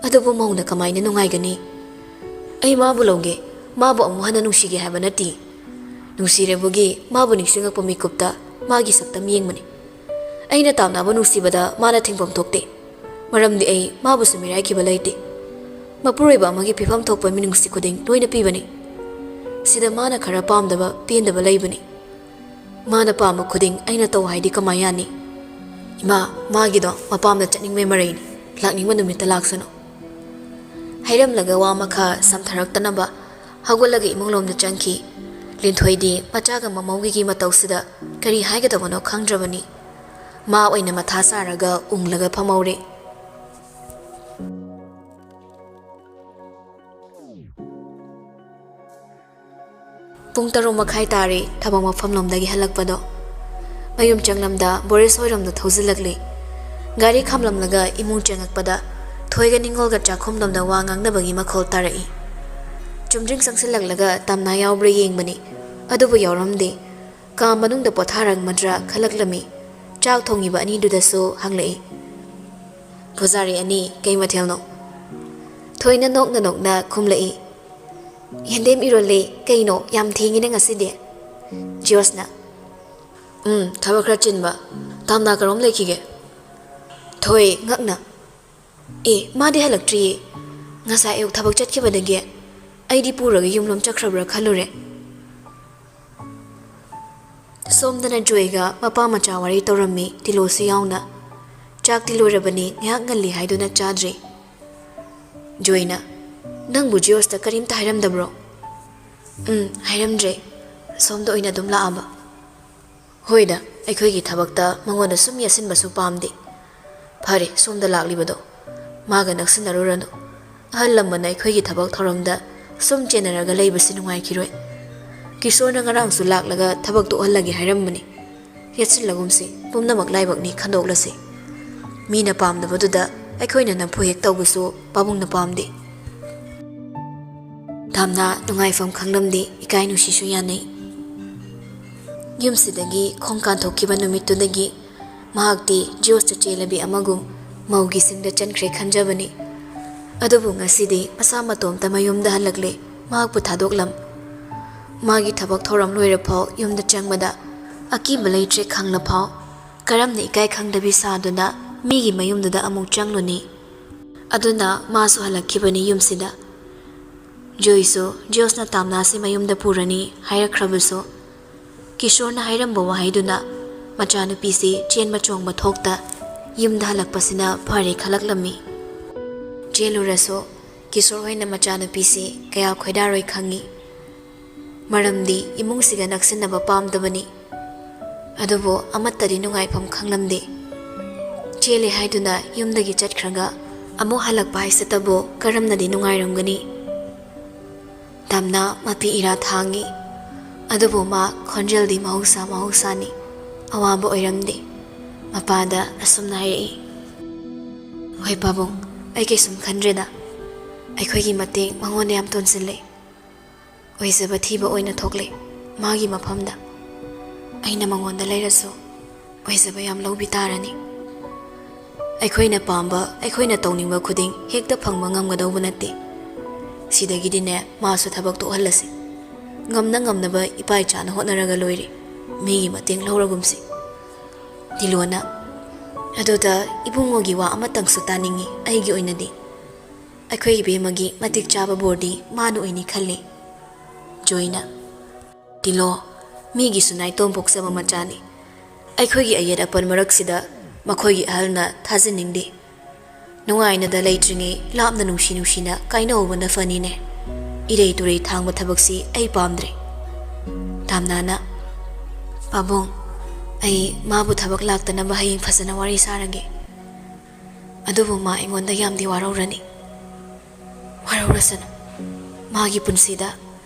"ꯑꯗꯨꯕꯨ ꯃꯧꯅ ꯀꯃꯥꯏꯅ ꯅꯨꯡꯉꯥꯏꯒꯅꯤ? ꯑꯩ ꯃꯥꯕꯨ ꯂꯧꯒꯦ, ꯃꯥꯕꯨ ꯑꯃꯨꯛ ꯍꯟꯅ ꯅꯨꯡꯁꯤꯒꯦ ꯍꯥꯏꯕ ꯅꯠꯇꯦ꯫ ꯅꯨꯡꯁꯤꯔꯦꯕꯨꯒꯤ ꯃꯥꯕꯨ ꯅꯤꯡꯁꯤꯡꯉꯛꯄ ꯃꯤꯀꯨꯞꯇ ꯃꯥꯒꯤ ꯁꯛꯇꯝ ꯌꯦꯡꯕꯅꯤ꯫ ꯑꯩꯅ ꯇꯥꯝꯅꯕ ꯅꯨꯡꯁꯤꯕꯗ ꯃꯥꯅ ꯊꯤꯡꯐꯝ ꯊꯣꯛꯇꯦ꯫ ꯃꯔꯝꯗꯤ ꯑꯩ ꯃꯥꯕꯨꯁꯨ ꯃꯤꯔꯥꯏꯈꯤꯕ ꯂꯩꯇꯦ꯫ ꯃꯄꯨꯔꯣꯏꯕ ꯑꯃꯒꯤ ꯄꯤꯐꯝ ꯊꯣꯛꯄ ꯃꯤꯅꯨꯡꯁꯤ ꯈꯨꯗꯤꯡ ꯂꯣꯏꯅ ꯄꯤꯕꯅꯤ꯫ ꯁꯤꯗ ꯃꯥꯅ ꯈꯔ ꯄꯥꯝꯗꯕ, ꯄꯦꯟꯗꯕ ꯂꯩꯕꯅꯤ꯫ ꯃꯥꯅ ꯄꯥꯝꯕ ꯈꯨꯗꯤꯡ ꯑꯩꯅ ꯇꯧ ꯍꯥꯏꯗꯤ ꯀꯃꯥꯏ ꯌꯥꯅꯤ? ꯏꯃꯥ, ꯃꯥꯒꯤꯗꯣ ꯃꯄꯥꯝꯗ ꯆꯠꯅꯤꯡꯕꯩ ꯃꯔꯩꯅꯤ꯫ ꯂꯥꯛꯅꯤꯡꯕ ꯅꯨꯃꯤꯠꯇ ꯂꯥꯛꯁꯅꯨ꯫ ꯍꯩꯔꯝꯂꯒ ꯋꯥ ꯃꯈꯥ ꯁꯝꯊꯔꯛꯇꯅꯕ ꯍꯧꯒꯠꯂꯒ ꯏꯃꯨꯡꯂꯣꯝꯗ ꯆꯪꯈꯤ꯫ ꯂꯤꯟꯊꯣꯏꯗꯤ ꯃꯆꯥꯒ ꯃꯃꯧꯒꯤꯒꯤ ꯃꯇꯧꯁꯤꯗ ꯀꯔꯤ ꯍꯥꯏꯒꯗꯕꯅꯣ ꯈꯪꯗ꯭ꯔꯕꯅꯤ꯫ ꯃꯥ ꯑꯣꯏꯅ ꯃꯊꯥ ꯁꯥꯔꯒ ꯎꯪꯂꯒ ꯐꯝꯍꯧꯔꯦ꯫ ꯄꯨꯡ ꯇꯔꯨꯛ ꯃꯈꯥꯏ ꯇꯥꯔꯦ ꯊꯕꯛ ꯃꯐꯝꯂꯣꯝꯗꯒꯤ ꯍꯜꯂꯛꯄꯗꯣ꯫ ꯃꯌꯨꯝ ꯆꯪꯂꯝꯗ ꯕꯣꯔꯤꯁ ꯍꯣꯏꯔꯣꯝꯗ ꯊꯧꯖꯤꯜꯂꯛꯂꯤ꯫ ꯒꯥꯔꯤ ꯈꯥꯝꯂꯝꯂꯒ ꯏꯃꯨꯡ ꯆꯪꯉꯛꯄꯗ ꯊꯣꯏꯒ ꯅꯤꯡꯉꯣꯜꯒ ꯆꯥꯛꯈꯨꯝꯂꯣꯝꯗ ꯋꯥ ꯉꯥꯡꯅꯕꯒꯤ ꯃꯈꯣꯜ ꯇꯥꯔꯛꯏ꯫ ꯆꯨꯝꯗ꯭ꯔꯤꯡ ꯆꯪꯁꯤꯜꯂꯛꯂꯒ ꯇꯝꯅꯥ ꯌꯥꯎꯕ꯭ꯔꯥ ꯌꯦꯡꯕꯅꯤ, ꯑꯗꯨꯕꯨ ꯌꯥꯎꯔꯝꯗꯦ꯫ ꯀꯥ ꯃꯅꯨꯡꯗ ꯄꯣꯊꯥꯔꯝꯃꯗ꯭ꯔꯥ ꯈꯜꯂꯛꯂꯝꯃꯤ꯫ ꯆꯥꯛ ꯊꯣꯡꯉꯤꯕ ꯑꯅꯤꯗꯨꯗꯁꯨ ꯍꯪꯂꯛꯏ꯫ "ꯄꯨꯖꯥꯔꯤ ꯑꯅꯤ, ꯀꯩ ꯃꯊꯦꯜꯅꯣ?" ꯊꯣꯏꯅ ꯅꯣꯛꯅ ꯅꯣꯛꯅ ꯈꯨꯝꯂꯛꯏ꯫ "ꯌꯦꯟꯗꯦꯝ ꯏꯔꯣꯜꯂꯦ꯫ ꯀꯩꯅꯣ, ꯌꯥꯝ ꯊꯦꯡꯉꯤꯅ ꯉꯁꯤꯗꯤ?" ꯖꯤꯌꯣꯁꯅ꯫ "ꯎꯝ, ꯊꯕꯛ ꯈꯔ ꯆꯤꯟꯕ꯫ ꯇꯥꯝꯅꯥ ꯀꯔꯣꯝ ꯂꯩꯈꯤꯒꯦ?" ꯊꯣꯏ ꯉꯛꯅ꯫ "ꯑꯦ, ꯃꯥꯗꯤ ꯍꯜꯂꯛꯇ꯭ꯔꯤꯌꯦ꯫ ꯉꯁꯥꯏ ꯑꯌꯨꯛ ꯊꯕꯛ ꯆꯠꯈꯤꯕꯗꯒꯤ ꯑꯩꯗꯤ ꯄꯨꯔꯒ ꯌꯨꯝꯂꯣꯝ ꯆꯠꯈ꯭ꯔꯕ꯭ꯔꯥ ꯈꯜꯂꯨꯔꯦ꯫" ꯁꯣꯝꯗꯅ ꯖꯣꯏꯒ ꯃꯄꯥ ꯃꯆꯥ ꯋꯥꯔꯤ ꯇꯧꯔꯝꯃꯤ, ꯇꯤꯂꯣꯁꯨ ꯌꯥꯎꯅ꯫ "ꯆꯥꯛꯇꯤ ꯂꯣꯏꯔꯕꯅꯤ, ꯉꯥꯏꯍꯥꯛ ꯉꯜꯂꯤ ꯍꯥꯏꯗꯨꯅ ꯆꯥꯗ꯭ꯔꯤ꯫" ꯖꯣꯏꯅ, "ꯅꯪꯕꯨ ꯖꯤꯌꯣꯁꯇ ꯀꯔꯤꯝꯇ ꯍꯥꯏꯔꯝꯗꯕ꯭ꯔꯣ?" "ꯎꯝ, ꯍꯥꯏꯔꯝꯗ꯭ꯔꯦ꯫ ꯁꯣꯝꯗ ꯑꯣꯏꯅ ꯑꯗꯨꯝ ꯂꯥꯛꯑꯕ꯫" "ꯍꯣꯏꯗ, ꯑꯩꯈꯣꯏꯒꯤ ꯊꯕꯛꯇ ꯃꯉꯣꯟꯗ ꯁꯨꯝ ꯌꯦꯠꯁꯤꯟꯕꯁꯨ ꯄꯥꯝꯗꯦ꯫ ꯐꯔꯦ, ꯁꯣꯝꯗ ꯂꯥꯛꯂꯤꯕꯗꯣ꯫ ꯃꯥꯒ ꯅꯛꯁꯤꯟꯅꯔꯨꯔꯅꯨ꯫ ꯑꯍꯜ ꯂꯃꯟꯅ ꯑꯩꯈꯣꯏꯒꯤ ꯊꯕꯛ ꯊꯧꯔꯝꯗ ꯁꯨꯝ ꯆꯦꯟꯅꯔꯒ ꯂꯩꯕꯁꯤ ꯅꯨꯡꯉꯥꯏꯈꯤꯔꯣꯏ꯫ ꯀꯤꯁꯣꯔꯅ ꯉꯔꯥꯡꯁꯨ ꯂꯥꯛꯂꯒ ꯊꯕꯛ ꯇꯣꯛꯍꯜꯂꯒꯦ ꯍꯥꯏꯔꯝꯕꯅꯤ꯫ ꯌꯦꯠꯁꯤꯜꯂꯒꯨꯝꯁꯤ, ꯄꯨꯝꯅꯃꯛ ꯂꯥꯏꯕꯛꯅꯤ, ꯈꯟꯗꯣꯛꯂꯁꯤ꯫ ꯃꯤꯅ ꯄꯥꯝꯗꯕꯗꯨꯗ ꯑꯩꯈꯣꯏꯅ ꯅꯝꯐꯨ ꯍꯦꯛ ꯇꯧꯕꯁꯨ ꯄꯥꯕꯨꯡꯅ ꯄꯥꯝꯗꯦ꯫" ꯇꯥꯝꯅꯥ ꯅꯨꯡꯉꯥꯏꯐꯝ ꯈꯪꯂꯝꯗꯦ, ꯏꯀꯥꯏ ꯅꯨꯡꯁꯤꯁꯨ ꯌꯥꯅꯩ꯫ ꯌꯨꯝꯁꯤꯗꯒꯤ ꯈꯣꯡ ꯀꯥꯟꯊꯣꯛꯈꯤꯕ ꯅꯨꯃꯤꯠꯇꯨꯗꯒꯤ ꯃꯍꯥꯛꯇꯤ ꯖꯤꯌꯣꯁꯇ ꯆꯦꯜꯂꯕꯤ ꯑꯃꯒꯨꯝ ꯃꯧꯒꯤ ꯁꯤꯡꯗ ꯆꯟꯈ꯭ꯔꯦ ꯈꯟꯖꯕꯅꯤ꯫ ꯑꯗꯨꯕꯨ ꯉꯁꯤꯗꯤ ꯃꯁꯥ ꯃꯇꯣꯝꯇ ꯃꯌꯨꯝꯗ ꯍꯜꯂꯛꯂꯦ, ꯃꯍꯥꯛꯄꯨ ꯊꯥꯗꯣꯛꯂꯝ꯫ ꯃꯥꯒꯤ ꯊꯕꯛ ꯊꯧꯔꯝ ꯂꯣꯏꯔꯐꯥꯎ ꯌꯨꯝꯗ ꯆꯪꯕꯗ ꯑꯀꯤꯕ ꯂꯩꯇ꯭ꯔꯦ ꯈꯪꯂꯐꯥꯎ꯫ ꯀꯔꯝꯅ ꯏꯀꯥꯏ ꯈꯪꯗꯕꯤ ꯁꯥꯗꯨꯅ ꯃꯤꯒꯤ ꯃꯌꯨꯝꯗꯨꯗ ꯑꯃꯨꯛ ꯆꯪꯂꯨꯅꯤ꯫ ꯑꯗꯨꯅ ꯃꯥꯁꯨ ꯍꯜꯂꯛꯈꯤꯕꯅꯤ ꯌꯨꯝꯁꯤꯗ꯫ ꯖꯣꯏꯁꯨ ꯖꯣꯁꯅ ꯇꯥꯝꯅꯥꯁꯤ ꯃꯌꯨꯝꯗ ꯄꯨꯔꯅꯤ ꯍꯥꯏꯔꯛꯈ꯭ꯔꯕꯁꯨ, ꯀꯤꯁꯣꯔꯅ ꯍꯥꯏꯔꯝꯕ ꯋꯥꯍꯩꯗꯨꯅ ꯃꯆꯥꯅꯨꯄꯤꯁꯤ ꯆꯦꯟꯕ ꯆꯣꯡꯕ ꯊꯣꯛꯇ ꯌꯨꯝꯗ ꯍꯜꯂꯛꯄꯁꯤꯅ ꯐꯔꯦ ꯈꯜꯂꯛꯂꯝꯃꯤ꯫ ꯆꯦꯜꯂꯨꯔꯁꯨ ꯀꯤꯁꯣꯔ ꯍꯣꯏꯅ ꯃꯆꯥꯅꯨꯄꯤꯁꯤ ꯀꯌꯥ ꯈꯣꯏꯗꯥꯔꯣꯏ ꯈꯪꯉꯤ꯫ ꯃꯔꯝꯗꯤ ꯏꯃꯨꯡꯁꯤꯒ ꯅꯛꯁꯤꯟꯅꯕ ꯄꯥꯝꯗꯕꯅꯤ꯫ ꯑꯗꯨꯕꯨ ꯑꯃꯠꯇꯗꯤ ꯅꯨꯡꯉꯥꯏꯐꯝ ꯈꯪꯂꯝꯗꯦ꯫ ꯆꯦꯜꯂꯦ ꯍꯥꯏꯗꯨꯅ ꯌꯨꯝꯗꯒꯤ ꯆꯠꯈ꯭ꯔꯒ ꯑꯃꯨꯛ ꯍꯜꯂꯛꯄ ꯍꯥꯏꯁꯤꯇꯕꯨ ꯀꯔꯝꯅꯗꯤ ꯅꯨꯡꯉꯥꯏꯔꯝꯒꯅꯤ? ꯇꯥꯝꯅꯥ ꯃꯄꯤ ꯏꯔꯥ ꯊꯥꯡꯉꯤ꯫ ꯑꯗꯨꯕꯨ ꯃꯥ ꯈꯣꯟꯖꯦꯜꯗꯤ ꯃꯍꯧꯁꯥ ꯃꯍꯧꯁꯥꯅꯤ꯫ ꯑꯋꯥꯕ ꯑꯣꯏꯔꯝꯗꯦ꯫ ꯃꯄꯥꯗ ꯑꯁꯨꯝꯅ ꯍꯥꯏꯔꯛꯏ, "ꯍꯣꯏ ꯄꯥꯕꯨꯡ, ꯑꯩ ꯀꯩꯁꯨꯝ ꯈꯟꯗ꯭ꯔꯦꯗ꯫ ꯑꯩꯈꯣꯏꯒꯤ ꯃꯇꯦꯡ ꯃꯉꯣꯟꯗ ꯌꯥꯝ ꯇꯣꯟꯁꯤꯜꯂꯦ꯫ ꯑꯣꯏꯖꯕ ꯊꯤꯕ ꯑꯣꯏꯅ ꯊꯣꯛꯂꯦ ꯃꯥꯒꯤ ꯃꯐꯝꯗ꯫ ꯑꯩꯅ ꯃꯉꯣꯟꯗ ꯂꯩꯔꯁꯨ ꯑꯣꯏꯖꯕ ꯌꯥꯝ ꯂꯧꯕꯤ ꯇꯥꯔꯅꯤ꯫ ꯑꯩꯈꯣꯏꯅ ꯄꯥꯝꯕ, ꯑꯩꯈꯣꯏꯅ ꯇꯧꯅꯤꯡꯕ ꯈꯨꯗꯤꯡ ꯍꯦꯛꯇ ꯐꯪꯕ ꯉꯝꯒꯗꯧꯕ ꯅꯠꯇꯦ꯫ ꯁꯤꯗꯒꯤꯗꯤꯅꯦ ꯃꯥꯁꯨ ꯊꯕꯛ ꯇꯣꯛꯍꯜꯂꯁꯤ꯫ ꯉꯝꯅ ꯉꯝꯅꯕ ꯏꯄꯥ ꯏꯆꯥꯅ ꯍꯣꯠꯅꯔꯒ ꯂꯣꯏꯔꯦ꯫ ꯃꯤꯒꯤ ꯃꯇꯦꯡ ꯂꯧꯔꯒꯨꯝꯁꯤ꯫" ꯇꯤꯂꯣꯅ, "ꯑꯗꯨꯗ ꯏꯕꯨꯡꯉꯣꯒꯤ ꯋꯥ ꯑꯃꯇꯪꯁꯨ ꯇꯥꯅꯤꯡꯉꯤ꯫ ꯑꯩꯒꯤ ꯑꯣꯏꯅꯗꯤ ꯑꯩꯈꯣꯏ ꯏꯕꯦꯝꯃꯒꯤ ꯃꯇꯤꯛ ꯆꯥꯕ ꯕꯣꯔꯗꯤ ꯃꯥꯅ ꯑꯣꯏꯅꯤ ꯈꯜꯂꯤ꯫" ꯖꯣꯏꯅ, "ꯇꯤꯂꯣ, ꯃꯤꯒꯤꯁꯨ ꯅꯥꯏꯇꯣꯝ ꯄꯣꯛꯆꯕ ꯃꯆꯥꯅꯤ꯫ ꯑꯩꯈꯣꯏꯒꯤ ꯑꯌꯦꯠ ꯑꯄꯟ ꯃꯔꯛꯁꯤꯗ ꯃꯈꯣꯏꯒꯤ ꯑꯍꯜꯅ ꯊꯥꯖꯅꯤꯡꯗꯦ꯫ ꯅꯨꯡꯉꯥꯏꯅꯗ ꯂꯩꯇ꯭ꯔꯤꯉꯩ ꯂꯥꯞꯅ ꯅꯨꯡꯁꯤ ꯅꯨꯡꯁꯤꯅ ꯀꯥꯏꯅꯍꯧꯕꯅ ꯐꯅꯤꯅꯦ꯫ ꯏꯔꯩ ꯇꯨꯔꯩ ꯊꯥꯡꯕ ꯊꯕꯛꯁꯤ ꯑꯩ ꯄꯥꯝꯗ꯭ꯔꯦ꯫" ꯇꯥꯝꯅꯥꯅ, "ꯄꯥꯕꯨꯡ, ꯑꯩ ꯃꯥꯕꯨ ꯊꯕꯛ ꯂꯥꯛꯇꯅꯕ ꯍꯌꯦꯡ ꯐꯖꯅ ꯋꯥꯔꯤ ꯁꯥꯔꯒꯦ꯫ ꯑꯗꯨꯕꯨ ꯃꯥ ꯑꯩꯉꯣꯟꯗ ꯌꯥꯝꯗꯤ ꯋꯥꯔꯧꯔꯅꯤ꯫" "ꯋꯥꯔꯧꯔꯁꯅꯨ꯫ ꯃꯥꯒꯤ ꯄꯨꯟꯁꯤꯗ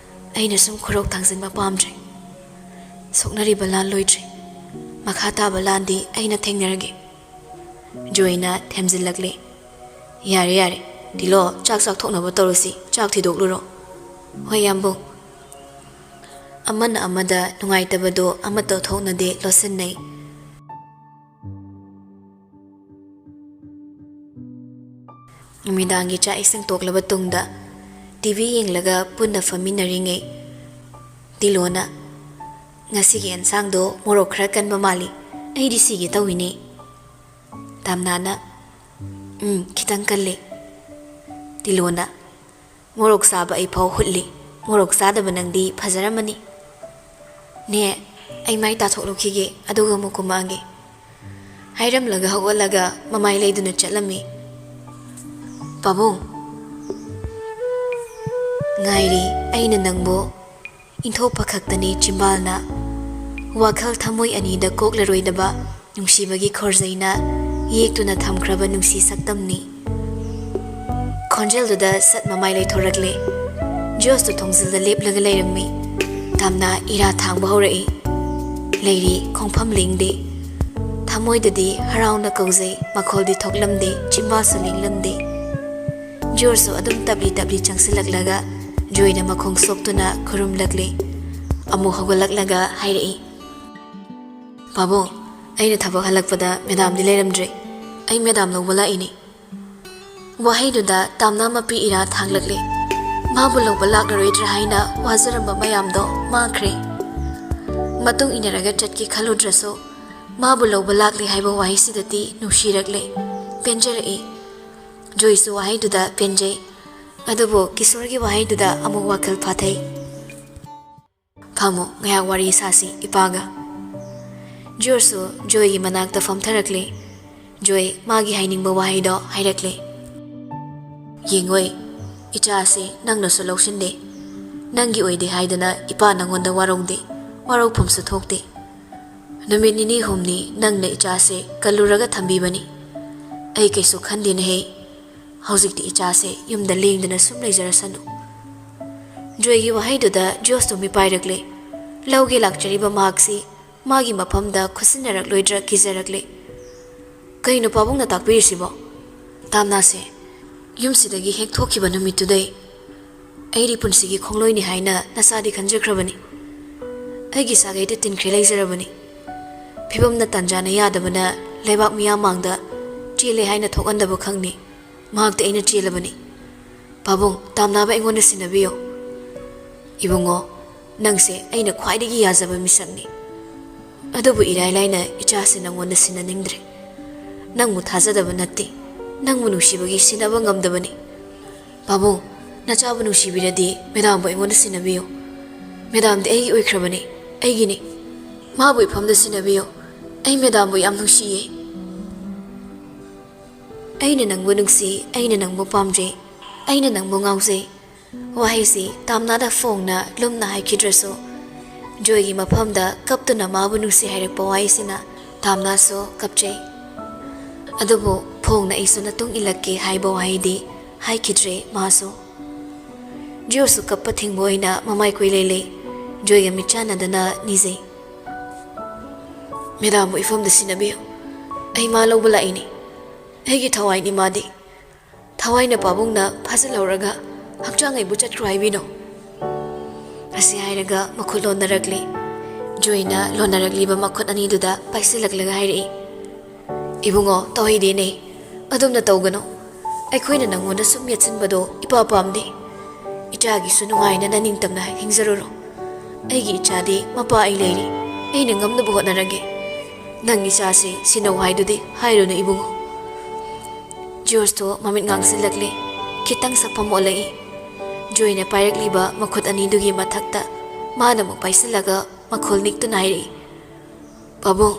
ꯑꯩꯅ ꯁꯨꯝ ꯈꯨꯔꯧ ꯊꯥꯡꯖꯤꯟꯕ ꯄꯥꯝꯗ꯭ꯔꯦ꯫ ꯁꯣꯛꯅꯔꯤꯕ ꯂꯥꯟ ꯂꯣꯏꯗ꯭ꯔꯤ꯫ ꯃꯈꯥ ꯇꯥꯕ ꯂꯥꯟꯗꯤ ꯑꯩꯅ ꯊꯦꯡꯅꯔꯒꯦ꯫" ꯖꯣꯏꯅ ꯊꯦꯝꯖꯤꯜꯂꯛꯂꯤ꯫ "ꯌꯥꯔꯦ, ꯌꯥꯔꯦ꯫ ꯇꯤꯂꯣ, ꯆꯥꯛ ꯆꯥꯛꯊꯣꯛꯅꯕ ꯇꯧꯔꯁꯤ꯫ ꯆꯥꯛ ꯊꯤꯗꯣꯛꯂꯨꯔꯣ꯫" "ꯍꯣꯏ, ꯌꯥꯝꯕꯨꯡ꯫" ꯑꯃꯅ ꯑꯃꯗ ꯅꯨꯡꯉꯥꯏꯇꯕꯗꯣ ꯑꯃꯠꯇ ꯊꯣꯛꯅꯗꯦ ꯂꯣꯠꯁꯤꯟꯅꯩ꯫ ꯅꯨꯃꯤꯗꯥꯡꯒꯤ ꯆꯥꯛ ꯏꯁꯤꯡ ꯇꯣꯛꯂꯕ ꯇꯨꯡꯗ ꯇꯤ ꯚꯤ ꯌꯦꯡꯂꯒ ꯄꯨꯟꯅ ꯐꯝꯃꯤꯟꯅꯔꯤꯉꯩ, ꯇꯤꯂꯣꯅ, "ꯉꯁꯤꯒꯤ ꯑꯦꯟꯁꯥꯡꯗꯣ ꯃꯣꯔꯣꯛ ꯈꯔ ꯀꯟꯕ ꯃꯥꯜꯂꯤ, ꯑꯩꯗꯤ ꯁꯤꯒꯦ ꯇꯧꯏꯅꯦ꯫" ꯇꯥꯝꯅꯥꯅ, "ꯎꯝ, ꯈꯤꯇꯪ ꯀꯜꯂꯤ꯫" ꯇꯤꯂꯣꯅ, "ꯃꯣꯔꯣꯛ ꯆꯥꯕ ꯑꯩ ꯐꯥꯎ ꯍꯨꯠꯂꯤ, ꯃꯣꯔꯣꯛ ꯆꯥꯗꯕ ꯅꯪꯗꯤ ꯐꯖꯔꯝꯃꯅꯤ꯫ ꯅꯦ, ꯑꯩ ꯃꯥꯏ ꯇꯥꯊꯣꯛꯂꯨꯈꯤꯒꯦ, ꯑꯗꯨꯒ ꯑꯃꯨꯛ ꯀꯨꯝꯃꯛꯑꯒꯦ꯫" ꯍꯥꯏꯔꯝꯂꯒ ꯍꯧꯒꯠꯂꯒ ꯃꯃꯥꯏ ꯂꯩꯗꯨꯅ ꯆꯠꯂꯝꯃꯤ꯫ "ꯄꯥꯕꯨꯡ!" "ꯉꯥꯏꯔꯤ ꯑꯩꯅ ꯅꯪꯕꯨ꯫" ꯏꯟꯊꯣꯛꯄ ꯈꯛꯇꯅꯤ ꯆꯤꯝꯕꯥꯜꯅ꯫ ꯋꯥꯈꯜ ꯊꯃꯣꯏ ꯑꯅꯤꯗ ꯀꯣꯛꯂꯔꯣꯏꯗꯕ ꯅꯨꯡꯁꯤꯕꯒꯤ ꯈꯣꯔꯖꯩꯅ ꯌꯦꯛꯇꯨꯅ ꯊꯝꯈ꯭ꯔꯕ ꯅꯨꯡꯁꯤ ꯁꯛꯇꯝꯅꯤ꯫ ꯈꯣꯟꯖꯦꯜꯗꯨꯗ ꯁꯠ ꯃꯃꯥꯏ ꯂꯩꯊꯣꯔꯛꯂꯦ꯫ ꯖꯣꯁꯇꯨ ꯊꯣꯡꯖꯤꯜꯗ ꯂꯦꯞꯂꯒ ꯂꯩꯔꯝꯃꯤ꯫ ꯇꯥꯝꯅꯥ ꯏꯔꯥ ꯊꯥꯡꯕ ꯍꯧꯔꯛꯏ꯫ ꯂꯩꯔꯤ ꯈꯣꯡꯐꯝ ꯂꯦꯡꯗꯦ꯫ ꯊꯃꯣꯏꯗꯗꯤ ꯍꯔꯥꯎꯅ ꯀꯧꯖꯩ, ꯃꯈꯣꯜꯗꯤ ꯊꯣꯛꯂꯝꯗꯦ, ꯆꯤꯝꯕꯥꯜꯁꯨ ꯂꯦꯡꯂꯝꯗꯦ꯫ ꯖꯣꯔꯁꯨ ꯑꯗꯨꯝ ꯇꯞꯂꯤ ꯇꯞꯂꯤ ꯆꯪꯁꯤꯜꯂꯛꯂꯒ ꯖꯣꯏꯅ ꯃꯈꯣꯡ ꯁꯣꯛꯇꯨꯅ ꯈꯨꯔꯨꯝꯂꯛꯂꯦ꯫ ꯑꯃꯨꯛ ꯍꯧꯒꯠꯂꯛꯂꯒ ꯍꯥꯏꯔꯛꯏ, "ꯄꯥꯕꯨꯡ, ꯑꯩꯅ ꯊꯕꯛ ꯍꯜꯂꯛꯄꯗ ꯃꯦꯗꯥꯝꯗꯤ ꯂꯩꯔꯝꯗ꯭ꯔꯦ꯫ ꯑꯩ ꯃꯦꯗꯥꯝ ꯂꯧꯕ ꯂꯥꯛꯏꯅꯤ꯫" ꯋꯥꯍꯩꯗꯨꯗ ꯇꯥꯝꯅꯥ ꯃꯄꯤ ꯏꯔꯥ ꯊꯥꯡꯂꯛꯂꯦ꯫ ꯃꯥꯕꯨ ꯂꯧꯕ ꯂꯥꯛꯂꯔꯣꯏꯗ꯭ꯔꯥ ꯍꯥꯏꯅ ꯋꯥꯖꯔꯝꯕ ꯃꯌꯥꯝꯗꯣ ꯃꯥꯡꯈ꯭ꯔꯦ꯫ ꯃꯇꯨꯡ ꯏꯟꯅꯔꯒ ꯆꯠꯀꯦ ꯈꯜꯂꯨꯗ꯭ꯔꯁꯨ, ꯃꯥꯕꯨ ꯂꯧꯕ ꯂꯥꯛꯂꯦ ꯍꯥꯏꯕ ꯋꯥꯍꯩꯁꯤꯗꯗꯤ ꯅꯨꯡꯁꯤꯔꯛꯂꯦ, ꯄꯦꯟꯖꯔꯛꯏ꯫ ꯖꯣꯏꯁꯨ ꯋꯥꯍꯩꯗꯨꯗ ꯄꯦꯟꯖꯩ꯫ ꯑꯗꯨꯕꯨ ꯀꯤꯁꯣꯔꯒꯤ ꯋꯥꯍꯩꯗꯨꯗ ꯑꯃꯨꯛ ꯋꯥꯈꯜ ꯐꯥꯊꯩ꯫ "ꯐꯝꯃꯨ, ꯉꯥꯏꯍꯥꯛ ꯋꯥꯔꯤ ꯁꯥꯁꯤ ꯏꯄꯥꯒ꯫" ꯖꯣꯔꯁꯨ ꯖꯣꯏꯒꯤ ꯃꯅꯥꯛꯇ ꯐꯝꯊꯔꯛꯂꯦ꯫ ꯖꯣꯏ ꯃꯥꯒꯤ ꯍꯥꯏꯅꯤꯡꯕ ꯋꯥꯍꯩꯗꯣ ꯍꯥꯏꯔꯛꯂꯦ꯫ "ꯌꯦꯡꯉꯣꯏ, ꯏꯆꯥꯁꯦ ꯅꯪꯅꯁꯨ ꯂꯧꯁꯤꯟꯗꯦ꯫ ꯅꯪꯒꯤ ꯑꯣꯏꯗꯦ ꯍꯥꯏꯗꯅ ꯏꯄꯥ ꯅꯪꯉꯣꯟꯗ ꯋꯥꯔꯧꯗꯦ, ꯋꯥꯔꯧꯐꯝꯁꯨ ꯊꯣꯛꯇꯦ꯫ ꯅꯨꯃꯤꯠ ꯅꯤꯅꯤ ꯍꯨꯝꯅꯤ ꯅꯪꯅ ꯏꯆꯥꯁꯦ ꯀꯜꯂꯨꯔꯒ ꯊꯝꯕꯤꯕꯅꯤ꯫ ꯑꯩ ꯀꯩꯁꯨ ꯈꯟꯗꯦꯅꯦꯍꯦ꯫ ꯍꯧꯖꯤꯛꯇꯤ ꯏꯆꯥꯁꯦ ꯌꯨꯝꯗ ꯂꯦꯡꯗꯅ ꯁꯨꯝ ꯂꯩꯖꯔꯁꯅꯨ꯫" ꯖꯣꯏꯒꯤ ꯋꯥꯍꯩꯗꯨꯗ ꯖꯣꯁꯇꯨ ꯃꯤꯄꯥꯏꯔꯛꯂꯦ꯫ ꯂꯧꯒꯦ ꯂꯥꯛꯆꯔꯤꯕ ꯃꯍꯥꯛꯁꯤ ꯃꯥꯒꯤ ꯃꯐꯝꯗ ꯈꯨꯠꯁꯤꯟꯅꯔꯛꯂꯣꯏꯗ꯭ꯔꯥ ꯀꯤꯖꯔꯛꯂꯦ꯫ "ꯀꯩꯅꯣ ꯄꯥꯕꯨꯡꯅ ꯇꯥꯛꯄꯤꯔꯤꯁꯤꯕꯣ?" "ꯇꯥꯝꯅꯥꯁꯦ ꯌꯨꯝꯁꯤꯗꯒꯤ ꯍꯦꯛ ꯊꯣꯛꯈꯤꯕ ꯅꯨꯃꯤꯠꯇꯨꯗꯩ ꯑꯩꯗꯤ ꯄꯨꯟꯁꯤꯒꯤ ꯈꯣꯡꯂꯣꯏꯅꯤ ꯍꯥꯏꯅ ꯅꯁꯥꯗꯤ ꯈꯟꯖꯈ꯭ꯔꯕꯅꯤ꯫ ꯑꯩꯒꯤ ꯁꯥꯒꯩꯗ ꯇꯤꯟꯈ꯭ꯔꯦ ꯂꯩꯖꯔꯕꯅꯤ꯫ ꯐꯤꯕꯝꯅ ꯇꯥꯟꯖꯥꯅ ꯌꯥꯗꯕꯅ ꯂꯩꯕꯥꯛ ꯃꯤꯌꯥꯝ ꯃꯥꯡꯗ ꯆꯦꯜꯂꯦ ꯍꯥꯏꯅ ꯊꯣꯛꯍꯟꯗꯕ ꯈꯪꯅꯤ꯫ ꯃꯍꯥꯛꯇꯤ ꯑꯩꯅ ꯆꯦꯜꯂꯕꯅꯤ꯫ ꯄꯥꯕꯨꯡ, ꯇꯥꯝꯅꯥꯕ ꯑꯩꯉꯣꯟꯗ ꯁꯤꯟꯅꯕꯤꯌꯨ꯫" "ꯏꯕꯨꯡꯉꯣ, ꯅꯪꯁꯦ ꯑꯩꯅ ꯈ꯭ꯋꯥꯏꯗꯒꯤ ꯌꯥꯖꯕ ꯃꯤꯁꯛꯅꯤ꯫ ꯑꯗꯨꯕꯨ ꯏꯔꯥꯏ ꯂꯥꯏꯅ ꯏꯆꯥꯁꯦ ꯅꯪꯉꯣꯟꯗ ꯁꯤꯟꯅꯅꯤꯡꯗ꯭ꯔꯦ꯫ ꯅꯪꯕꯨ ꯊꯥꯖꯗꯕ ꯅꯠꯇꯦ꯫ ꯅꯪꯕꯨ ꯅꯨꯡꯁꯤꯕꯒꯤ ꯁꯤꯟꯅꯕ ꯉꯝꯗꯕꯅꯤ꯫ ꯄꯥꯕꯨꯡ, ꯅꯆꯥꯕꯨ ꯅꯨꯡꯁꯤꯕꯤꯔꯗꯤ ꯃꯦꯗꯥꯝꯕꯨ ꯑꯩꯉꯣꯟꯗ ꯁꯤꯟꯅꯕꯤꯌꯨ꯫ ꯃꯦꯗꯥꯝꯗꯤ ꯑꯩꯒꯤ ꯑꯣꯏꯈ꯭ꯔꯕꯅꯤ, ꯑꯩꯒꯤꯅꯤ꯫ ꯃꯥꯕꯨ ꯏꯐꯝꯗ ꯁꯤꯟꯅꯕꯤꯌꯨ꯫ ꯑꯩ ꯃꯦꯗꯥꯝꯕꯨ ꯌꯥꯝ ꯅꯨꯡꯁꯤꯌꯦ꯫ "ꯑꯩꯅ ꯅꯪꯕꯨ ꯅꯨꯡꯁꯤ, ꯑꯩꯅ ꯅꯪꯕꯨ ꯄꯥꯝꯖꯩ, ꯑꯩꯅ ꯅꯪꯕꯨ ꯉꯥꯎꯖꯩ"꯫ ꯋꯥꯍꯩꯁꯤ ꯇꯥꯝꯅꯥꯗ ꯐꯣꯡꯅ ꯂꯨꯝꯅ ꯍꯥꯏꯈꯤꯗ꯭ꯔꯁꯨ, ꯖꯣꯏꯒꯤ ꯃꯐꯝꯗ ꯀꯞꯇꯨꯅ ꯃꯥꯕꯨ ꯅꯨꯡꯁꯤ ꯍꯥꯏꯔꯛꯄ ꯋꯥꯍꯩꯁꯤꯅ ꯇꯥꯝꯅꯥꯁꯨ ꯀꯞꯆꯩ꯫ ꯑꯗꯨꯕꯨ ꯐꯣꯡꯅ "ꯑꯩꯁꯨ ꯅꯇꯨꯡ ꯏꯜꯂꯛꯀꯦ" ꯍꯥꯏꯕ ꯋꯥꯍꯩꯗꯤ ꯍꯥꯏꯈꯤꯗ꯭ꯔꯦ ꯃꯥꯁꯨ꯫ ꯖꯣꯏꯁꯨ ꯀꯞꯄ ꯊꯤꯡꯕ ꯑꯣꯏꯅ ꯃꯃꯥꯏ ꯀꯣꯏ ꯂꯩ ꯂꯩ꯫ ꯖꯣꯏꯒ ꯃꯤꯠꯆꯥꯟꯅꯗꯅ ꯅꯤꯖꯩ꯫ "ꯃꯦꯗꯥꯝꯕꯨ ꯏꯐꯝꯗ ꯁꯤꯟꯅꯕꯤꯌꯨ꯫ ꯑꯩ ꯃꯥ ꯂꯧꯕ ꯂꯥꯛꯏꯅꯤ꯫ ꯑꯩꯒꯤ ꯊꯋꯥꯏꯅꯤ ꯃꯥꯗꯤ꯫ ꯊꯋꯥꯏꯅ ꯄꯥꯕꯨꯡꯅ ꯐꯥꯖꯤꯜꯍꯧꯔꯒ ꯍꯛꯆꯥꯡ ꯑꯩꯕꯨ ꯆꯠꯈ꯭ꯔꯣ ꯍꯥꯏꯕꯤꯅꯣ"꯫ ꯑꯁꯤ ꯍꯥꯏꯔꯒ ꯃꯈꯨꯠ ꯂꯣꯟꯅꯔꯛꯂꯤ꯫ ꯖꯣꯏꯅ ꯂꯣꯟꯅꯔꯛꯂꯤꯕ ꯃꯈꯨꯠ ꯑꯅꯤꯗꯨꯗ ꯄꯥꯏꯁꯤꯜꯂꯛꯂꯒ ꯍꯥꯏꯔꯛꯏ, "ꯏꯕꯨꯡꯉꯣ, ꯇꯧꯍꯩꯗꯦꯅꯦ꯫ ꯑꯗꯨꯝꯅ ꯇꯧꯒꯅꯨ꯫ ꯑꯩꯈꯣꯏꯅ ꯅꯪꯉꯣꯟꯗ ꯁꯨꯝ ꯌꯦꯠꯁꯤꯟꯕꯗꯣ ꯏꯄꯥ ꯄꯥꯝꯗꯦ꯫ ꯏꯆꯥꯒꯤꯁꯨ ꯅꯨꯡꯉꯥꯏꯅ ꯅꯅꯤꯡꯇꯝꯅ ꯍꯤꯡꯖꯔꯨꯔꯣ꯫ ꯑꯩꯒꯤ ꯏꯆꯥꯗꯤ ꯃꯄꯥ ꯑꯩ ꯂꯩꯔꯤ꯫ ꯑꯩꯅ ꯉꯝꯅꯕ ꯍꯣꯠꯅꯔꯒꯦ꯫ ꯅꯪ ꯏꯆꯥꯁꯤ ꯁꯤꯟꯅꯧ ꯍꯥꯏꯗꯨꯗꯤ ꯍꯥꯏꯔꯨꯅꯨ ꯏꯕꯨꯡꯉꯣ"꯫ ꯖꯣꯔꯖꯇꯣ ꯃꯃꯤꯠ ꯉꯥꯡꯁꯤꯜꯂꯛꯂꯦ꯫ ꯈꯤꯇꯪ ꯁꯛꯐꯝ ꯑꯣꯜꯂꯛꯏ꯫ ꯖꯣꯏꯅ ꯄꯥꯏꯔꯛꯂꯤꯕ ꯃꯈꯨꯠ ꯑꯅꯤꯗꯨꯒꯤ ꯃꯊꯛꯇ ꯃꯥꯅ ꯑꯃꯨꯛ ꯄꯥꯏꯁꯤꯜꯂꯒ ꯃꯈꯣꯜ ꯅꯤꯛꯇꯨꯅ ꯍꯥꯏꯔꯛꯏ, "ꯄꯥꯕꯨꯡ,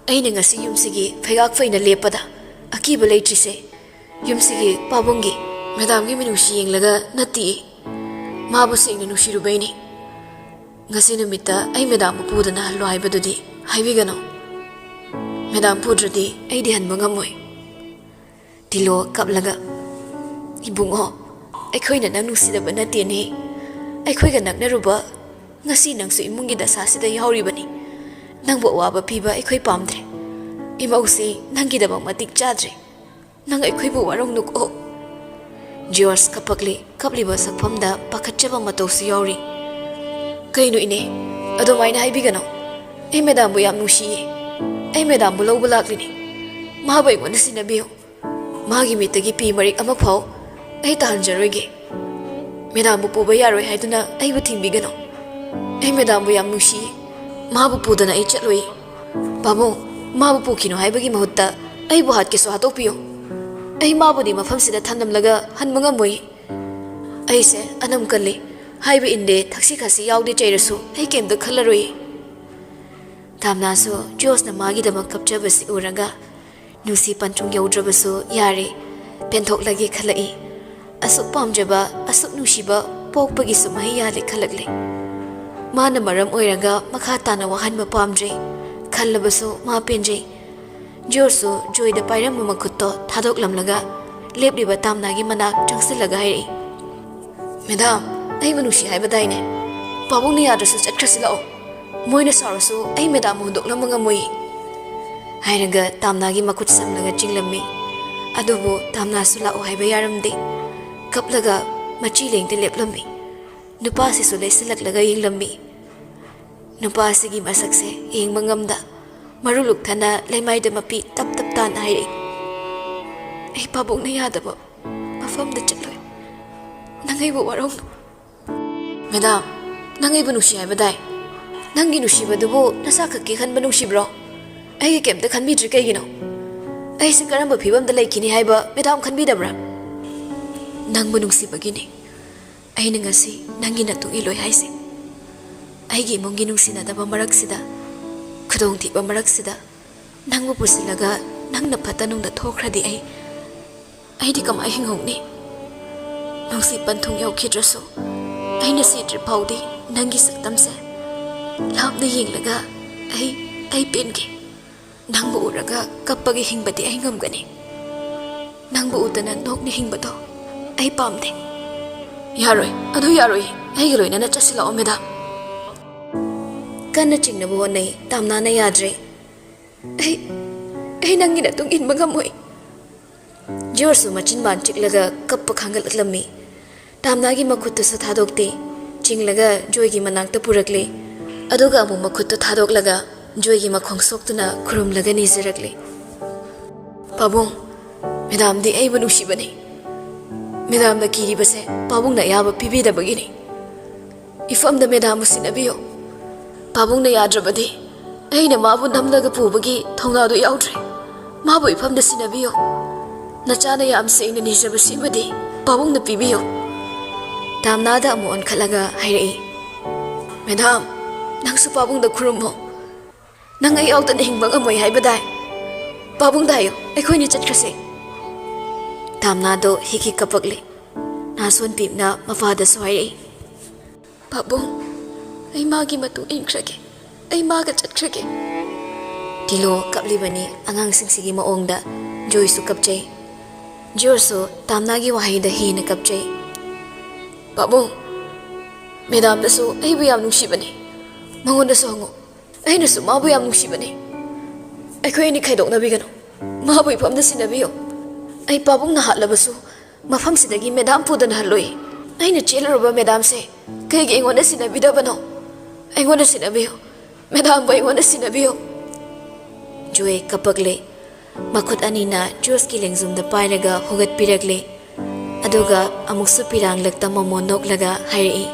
ꯑꯩꯅ ꯉꯁꯤ ꯌꯨꯝꯁꯤꯒꯤ ꯐꯩꯒꯥꯛ ꯐꯩꯅ ꯂꯦꯞꯄꯗ ꯑꯀꯤꯕ ꯂꯩꯇ꯭ꯔꯤꯁꯦ ꯌꯨꯝꯁꯤꯒꯤ ꯄꯥꯕꯨꯡꯒꯤ, ꯃꯦꯗꯥꯝꯒꯤ ꯃꯤꯅꯨꯡꯁꯤ ꯌꯦꯡꯂꯒ ꯅꯠꯇꯤꯌꯦ꯫ ꯃꯥꯕꯨ ꯁꯦꯡꯅ ꯅꯨꯡꯁꯤꯔꯨꯕꯩꯅꯤ꯫ ꯉꯁꯤ ꯅꯨꯃꯤꯠꯇ ꯑꯩ ꯃꯦꯗꯥꯝꯕꯨ ꯄꯨꯗꯅ ꯍꯜꯂꯣ ꯍꯥꯏꯕꯗꯨꯗꯤ ꯍꯥꯏꯕꯤꯒꯅꯨ꯫ ꯃꯦꯗꯥꯝ ꯄꯨꯗ꯭ꯔꯗꯤ ꯑꯩꯗꯤ ꯍꯟꯕ ꯉꯝꯃꯣꯏ"꯫ ꯇꯤꯂꯣ ꯀꯞꯂꯒ, "ꯏꯕꯨꯡꯉꯣ, ꯑꯩꯈꯣꯏꯅ ꯅꯪ ꯅꯨꯡꯁꯤꯗꯕ ꯅꯠꯇꯦꯅꯦ꯫ ꯑꯩꯈꯣꯏꯒ ꯅꯛꯅꯔꯨꯕ ꯉꯁꯤ ꯅꯪꯁꯨ ꯏꯃꯨꯡꯒꯤ ꯗꯁꯥꯁꯤꯗ ꯌꯥꯎꯔꯤꯕꯅꯤ꯫ ꯅꯪꯕꯨ ꯑꯋꯥꯕ ꯄꯤꯕ ꯑꯩꯈꯣꯏ ꯄꯥꯝꯗ꯭ꯔꯦ꯫ ꯏꯃꯧꯁꯤ ꯅꯪꯒꯤꯗꯃꯛ ꯃꯇꯤꯛ ꯆꯥꯗ꯭ꯔꯦ꯫ ꯅꯪ ꯑꯩꯈꯣꯏꯕꯨ ꯋꯥꯔꯧꯅꯨꯀꯣ"꯫ ꯖꯣꯔꯖ ꯀꯞꯄꯛꯂꯤ꯫ ꯀꯞꯂꯤꯕ ꯁꯛꯐꯝꯗ ꯄꯥꯈꯠꯆꯕ ꯃꯇꯧꯁꯨ ꯌꯥꯎꯔꯤ꯫ "ꯀꯩꯅꯣ ꯏꯅꯦ, ꯑꯗꯨꯃꯥꯏꯅ ꯍꯥꯏꯕꯤꯒꯅꯨ꯫ ꯑꯩ ꯃꯦꯗꯥꯝꯕꯨ ꯌꯥꯝ ꯅꯨꯡꯁꯤꯌꯦ꯫ ꯑꯩ ꯃꯦꯗꯥꯝꯕꯨ ꯂꯧꯕ ꯂꯥꯛꯂꯤꯅꯤ꯫ ꯃꯥꯕꯨ ꯑꯩꯉꯣꯟꯗ ꯁꯤꯟꯅꯕꯤꯌꯨ꯫ ꯃꯥꯒꯤ ꯃꯤꯠꯇꯒꯤ ꯄꯤ ꯃꯔꯤꯛ ꯑꯃꯐꯥꯎ ꯑꯩ ꯇꯥꯍꯟꯖꯔꯣꯏꯒꯦ꯫ ꯃꯦꯗꯥꯝꯕꯨ ꯄꯨꯕ ꯌꯥꯔꯣꯏ ꯍꯥꯏꯗꯨꯅ ꯑꯩꯕꯨ ꯊꯤꯡꯕꯤꯒꯅꯨ꯫ ꯑꯩ ꯃꯦꯗꯥꯝꯕꯨ ꯌꯥꯝ ꯅꯨꯡꯁꯤꯌꯦ꯫ ꯃꯥꯕꯨ ꯄꯨꯗꯅ ꯑꯩ ꯆꯠꯂꯣꯏꯌꯦ꯫ ꯄꯥꯕꯨꯡ, ꯃꯥꯕꯨ ꯄꯨꯈꯤꯅꯨ ꯍꯥꯏꯕꯒꯤ ꯃꯍꯨꯠꯇ ꯑꯩꯕꯨ ꯍꯥꯠꯀꯦꯁꯨ ꯍꯥꯠꯇꯣꯛꯄꯤꯌꯨ꯫ ꯑꯩ ꯃꯥꯕꯨꯗꯤ ꯃꯐꯝꯁꯤꯗ ꯊꯝꯂꯝꯂꯒ ꯍꯟꯕ ꯉꯝꯃꯣꯏ꯫ ꯑꯩꯁꯦ ꯑꯅꯝ ꯀꯜꯂꯤ꯫ ꯍꯥꯏꯕ ꯏꯟꯗꯦ, ꯊꯛꯁꯤ ꯈꯥꯁꯤ ꯌꯥꯎꯗꯦ ꯆꯩꯔꯁꯨ ꯑꯩ ꯀꯩꯝꯇ ꯈꯜꯂꯔꯣꯏ꯫ ꯇꯥꯝꯅꯥꯁꯨ ꯖꯣꯔꯖꯅ ꯃꯥꯒꯤꯗꯃꯛ ꯀꯞꯆꯕꯁꯤ ꯎꯔꯒ ꯅꯨꯡꯁꯤ ꯄꯟꯊꯨꯡ ꯌꯧꯗ꯭ꯔꯕꯁꯨ ꯌꯥꯔꯦ, ꯄꯦꯟꯊꯣꯛꯂꯒꯦ ꯈꯜꯂꯛꯏ꯫ ꯑꯁꯨꯛ ꯄꯥꯝꯖꯕ, ꯑꯁꯨꯛ ꯅꯨꯡꯁꯤꯕ ꯄꯣꯛꯄꯒꯤꯁꯨ ꯃꯍꯩ ꯌꯥꯜꯂꯦ ꯈꯜꯂꯛꯂꯦ꯫ ꯃꯥꯅ ꯃꯔꯝ ꯑꯣꯏꯔꯒ ꯃꯈꯥ ꯇꯥꯅ ꯋꯥꯍꯟꯕ ꯄꯥꯝꯗ꯭ꯔꯦ꯫ ꯈꯜꯂꯕꯁꯨ ꯃꯥ ꯄꯦꯟꯖꯩ꯫ ꯖꯣꯔꯖꯁꯨ ꯖꯣꯏꯗ ꯄꯥꯏꯔꯝꯕ ꯃꯈꯨꯠꯇꯣ ꯊꯥꯗꯣꯛꯂꯝꯂꯒ ꯂꯦꯞꯂꯤꯕ ꯇꯥꯝꯅꯥꯒꯤ ꯃꯅꯥꯛ ꯆꯪꯁꯤꯜꯂꯒ ꯍꯥꯏꯔꯛꯏ, "ꯃꯦꯗꯥꯝ, ꯑꯩꯕꯨ ꯅꯨꯡꯁꯤ ꯍꯥꯏꯕꯗꯥꯏꯅꯦ? ꯄꯥꯕꯨꯡꯅ ꯌꯥꯗ꯭ꯔꯁꯨ ꯆꯠꯈ꯭ꯔꯁꯤ ꯂꯥꯛꯑꯣ꯫ ꯃꯣꯏꯅ ꯁꯥꯎꯔꯁꯨ ꯑꯩ ꯃꯦꯗꯥꯝꯕꯨ ꯍꯨꯟꯗꯣꯛꯂꯝꯕ ꯉꯝꯃꯣꯏ"꯫ ꯍꯥꯏꯔꯒ ꯇꯥꯝꯅꯥꯒꯤ ꯃꯈꯨꯠ ꯁꯝꯂꯒ ꯆꯤꯡꯂꯝꯃꯤ꯫ ꯑꯗꯨꯕꯨ ꯇꯥꯝꯅꯥꯁꯨ ꯂꯥꯛꯑꯣ ꯍꯥꯏꯕ ꯌꯥꯔꯝꯗꯦ꯫ ꯀꯞꯂꯒ ꯃꯆꯤ ꯂꯦꯡꯗ ꯂꯦꯞꯂꯝꯃꯤ꯫ ꯅꯨꯄꯥꯁꯤꯁꯨ ꯂꯩꯁꯤꯜꯂꯛꯂꯒ ꯌꯦꯡꯂꯝꯃꯤ꯫ ꯅꯨꯄꯥ ꯑꯁꯤꯒꯤ ꯃꯁꯛꯁꯦ ꯌꯦꯡꯕ ꯉꯝꯗ ꯃꯔꯨ ꯂꯨꯛꯊꯅ ꯂꯩꯃꯥꯏꯗ ꯃꯄꯤ ꯇꯞ ꯇꯞ ꯇꯥꯅ ꯍꯥꯏꯔꯛꯏ, "ꯑꯩ ꯄꯥꯕꯨꯡꯅ ꯌꯥꯗꯕ ꯃꯐꯝꯗ ꯆꯠꯂꯣꯏ꯫ ꯅꯪ ꯑꯩꯕꯨ ꯋꯥꯔꯧꯅꯨ"꯫ "ꯃꯦꯗꯥꯝ, ꯅꯪ ꯑꯩꯕꯨ ꯅꯨꯡꯁꯤ ꯍꯥꯏꯕꯗꯥꯏ? ꯅꯪꯒꯤ ꯅꯨꯡꯁꯤꯕꯗꯨꯕꯨ ꯅꯁꯥ ꯈꯛꯀꯤ ꯈꯟꯕ ꯅꯨꯡꯁꯤꯕ꯭ꯔꯣ? ꯑꯩꯒꯤ ꯀꯩꯝꯇ ꯈꯟꯕꯤꯗ꯭ꯔꯤ ꯀꯩꯒꯤꯅꯣ? ꯑꯩꯁꯦ ꯀꯔꯝꯕ ꯐꯤꯕꯝꯗ ꯂꯩꯈꯤꯅꯤ ꯍꯥꯏꯕ ꯃꯦꯗꯥꯝ ꯈꯟꯕꯤꯗꯕ꯭ꯔꯥ?" "ꯅꯪꯕꯨ ꯅꯨꯡꯁꯤꯕꯒꯤꯅꯤ ꯑꯩꯅ ꯉꯁꯤ ꯅꯪꯒꯤ ꯅꯇꯨꯡ ꯏꯜꯂꯣꯏ ꯍꯥꯏꯁꯦ꯫ ꯑꯩꯒꯤ ꯏꯃꯨꯡꯒꯤ ꯅꯨꯡꯁꯤꯅꯗꯕ ꯃꯔꯛꯁꯤꯗ, ꯈꯨꯗꯣꯡꯊꯤꯕ ꯃꯔꯛꯁꯤꯗ ꯅꯪꯕꯨ ꯄꯨꯁꯤꯜꯂꯒ ꯅꯪꯅ ꯐꯠꯇ ꯅꯨꯡꯗ ꯊꯣꯛꯈ꯭ꯔꯗꯤ ꯑꯩ, ꯑꯩꯗꯤ ꯀꯃꯥꯏ ꯍꯤꯡꯍꯧꯅꯤ? ꯅꯨꯡꯁꯤ ꯄꯟꯊꯨꯡ ꯌꯧꯈꯤꯗ꯭ꯔꯁꯨ ꯑꯩꯅ ꯁꯤꯗ꯭ꯔꯤ ꯐꯥꯎꯗꯤ ꯅꯪꯒꯤ ꯁꯛꯇꯝꯁꯦ ꯂꯥꯞꯅ ꯌꯦꯡꯂꯒ ꯑꯩ, ꯑꯩ ꯄꯦꯟꯒꯦ꯫ ꯅꯪꯕꯨ ꯎꯔꯒ ꯀꯞꯄꯒ ꯍꯤꯡꯕꯗꯤ ꯑꯩ ꯉꯝꯒꯅꯤ꯫ ꯅꯪꯕꯨ ꯎꯗꯅ ꯅꯣꯛꯅ ꯍꯤꯡꯕꯗꯣ ꯑꯩ ꯄꯥꯝꯗꯦ"꯫ "ꯌꯥꯔꯣꯏ, ꯑꯗꯨ ꯌꯥꯔꯣꯏ꯫ ꯑꯩꯒ ꯂꯣꯏꯅꯅ ꯆꯠꯁꯤꯜꯂꯛꯑꯣ, ꯃꯦꯗꯥꯝ"꯫ ꯀꯟꯅ ꯆꯤꯡꯅꯕ ꯍꯣꯠꯅꯩ, ꯇꯥꯝꯅꯥꯅ ꯌꯥꯗ꯭ꯔꯦ꯫ "ꯑꯩ, ꯑꯩ ꯅꯪꯒꯤ ꯅꯇꯨꯡ ꯏꯟꯕ ꯉꯝꯃꯣꯏ"꯫ ꯖꯣꯔꯖꯁꯨ ꯃꯆꯤꯟ ꯕꯥꯟ ꯆꯤꯛꯂꯒ ꯀꯞꯄ ꯈꯥꯡꯒꯠꯂꯛꯂꯝꯃꯤ꯫ ꯇꯥꯝꯅꯥꯒꯤ ꯃꯈꯨꯠꯇꯨꯁꯨ ꯊꯥꯗꯣꯛꯇꯦ꯫ ꯆꯤꯡꯂꯒ ꯖꯣꯏꯒꯤ ꯃꯅꯥꯛꯇ ꯄꯨꯔꯛꯂꯦ꯫ ꯑꯗꯨꯒ ꯑꯃꯨꯛ ꯃꯈꯨꯠꯇꯨ ꯊꯥꯗꯣꯛꯂꯒ ꯖꯣꯏꯒꯤ ꯃꯈꯣꯡ ꯁꯣꯛꯇꯨꯅ ꯈꯨꯔꯨꯝꯂꯒ ꯅꯤꯖꯔꯛꯂꯦ꯫ "ꯄꯥꯕꯨꯡ, ꯃꯦꯗꯥꯝꯗꯤ ꯑꯩꯕꯨ ꯅꯨꯡꯁꯤꯕꯅꯤ꯫ ꯃꯦꯗꯥꯝꯅ ꯀꯤꯔꯤꯕꯁꯦ ꯄꯥꯕꯨꯡꯅ ꯑꯌꯥꯕ ꯄꯤꯕꯤꯗꯕꯒꯤꯅꯤ꯫ ꯏꯐꯝꯗ ꯃꯦꯗꯥꯝꯕꯨ ꯁꯤꯟꯅꯕꯤꯌꯨ꯫ ꯄꯥꯕꯨꯡꯅ ꯌꯥꯗ꯭ꯔꯕꯗꯤ ꯑꯩꯅ ꯃꯥꯕꯨ ꯅꯝꯂꯒ ꯄꯨꯕꯒꯤ ꯊꯧꯅꯥꯗꯨ ꯌꯥꯎꯗ꯭ꯔꯦ"꯫ ꯃꯥꯕꯨ ꯏꯐꯝꯗ ꯁꯤꯟꯅꯕꯤꯌꯨ꯫ ꯅꯆꯥꯅ ꯌꯥꯝ ꯁꯦꯡꯅ ꯅꯤꯖꯕꯁꯤꯃꯗꯤ ꯄꯥꯕꯨꯡꯅ ꯄꯤꯕꯤꯌꯨ꯫ ꯇꯥꯝꯅꯥꯗ ꯑꯃꯨꯛ ꯑꯣꯟꯈꯠꯂꯒ ꯍꯥꯏꯔꯛꯏ, "ꯃꯦꯗꯥꯝ, ꯅꯪꯁꯨ ꯄꯥꯕꯨꯡꯗ ꯈꯨꯔꯨꯝꯃꯣ꯫ ꯅꯪ ꯑꯩ ꯌꯥꯎꯗꯅ ꯍꯤꯡꯕ ꯉꯝꯃꯣꯏ ꯍꯥꯏꯕꯗꯥꯏ? ꯄꯥꯕꯨꯡꯗ ꯍꯥꯏꯌꯨ, ꯑꯩꯈꯣꯏꯅꯤ ꯆꯠꯈ꯭ꯔꯁꯦ꯫" ꯇꯥꯝꯅꯥꯗꯣ ꯍꯤꯛ ꯍꯤꯛ ꯀꯞꯄꯛꯂꯦ꯫ ꯅꯥꯁꯣꯟ ꯄꯤꯞꯅ ꯃꯄꯥꯗꯁꯨ ꯍꯥꯏꯔꯛꯏ, "ꯄꯥꯕꯨꯡ, ꯑꯩ ꯃꯥꯒꯤ ꯃꯇꯨꯡ ꯏꯟꯈ꯭ꯔꯒꯦ, ꯑꯩ ꯃꯥꯒ ꯆꯠꯈ꯭ꯔꯒꯦ꯫" ꯇꯤꯂꯣ ꯀꯞꯂꯤꯕꯅꯤ ꯑꯉꯥꯡꯁꯤꯡꯁꯤꯒꯤ ꯃꯑꯣꯡꯗ꯫ ꯖꯣꯏꯁꯨ ꯀꯞꯆꯩ꯫ ꯖꯣꯔꯖꯁꯨ ꯇꯥꯝꯅꯥꯒꯤ ꯋꯥꯍꯩꯗ ꯍꯦꯟꯅ ꯀꯞꯆꯩ꯫ "ꯄꯥꯕꯨꯡ, ꯃꯦꯗꯥꯝꯗꯁꯨ ꯑꯩꯕꯨ ꯌꯥꯝ ꯅꯨꯡꯁꯤꯕꯅꯤ꯫ ꯃꯉꯣꯟꯗꯁꯨ ꯍꯪꯉꯨ꯫ ꯑꯩꯅꯁꯨ ꯃꯥꯕꯨ ꯌꯥꯝ ꯅꯨꯡꯁꯤꯕꯅꯤ꯫ ꯑꯩꯈꯣꯏ ꯑꯅꯤ ꯈꯥꯏꯗꯣꯛꯅꯕꯤꯒꯅꯨ꯫ ꯃꯥꯕꯨ ꯏꯐꯝꯗ ꯁꯤꯟꯅꯕꯤꯌꯨ꯫ ꯑꯩ ꯄꯥꯕꯨꯡꯅ ꯍꯥꯠꯂꯕꯁꯨ ꯃꯐꯝꯁꯤꯗꯒꯤ ꯃꯦꯗꯥꯝ ꯄꯨꯗꯅ ꯍꯜꯂꯨꯏ꯫ ꯑꯩꯅ ꯆꯦꯜꯂꯨꯔꯕ ꯃꯦꯗꯥꯝꯁꯦ ꯀꯩꯒꯤ ꯑꯩꯉꯣꯟꯗ ꯁꯤꯟꯅꯕꯤꯗꯕꯅꯣ? ꯑꯩꯉꯣꯟꯗ ꯁꯤꯟꯅꯕꯤꯌꯨ꯫ ꯃꯦꯗꯥꯝꯕꯨ ꯑꯩꯉꯣꯟꯗ ꯁꯤꯟꯅꯕꯤꯌꯨ꯫" ꯖꯣꯏ ꯀꯞꯄꯛꯂꯦ꯫ ꯃꯈꯨꯠ ꯑꯅꯤꯅ ꯖꯣꯔꯖꯀꯤ ꯂꯦꯡꯖꯨꯝꯗ ꯄꯥꯏꯔꯒ ꯍꯧꯒꯠꯄꯤꯔꯛꯂꯦ꯫ ꯑꯗꯨꯒ ꯑꯃꯨꯛꯁꯨ ꯄꯤꯔꯥꯡꯂꯛꯇ ꯃꯃꯣꯟ ꯅꯣꯛꯂꯒ ꯍꯥꯏꯔꯛꯏ,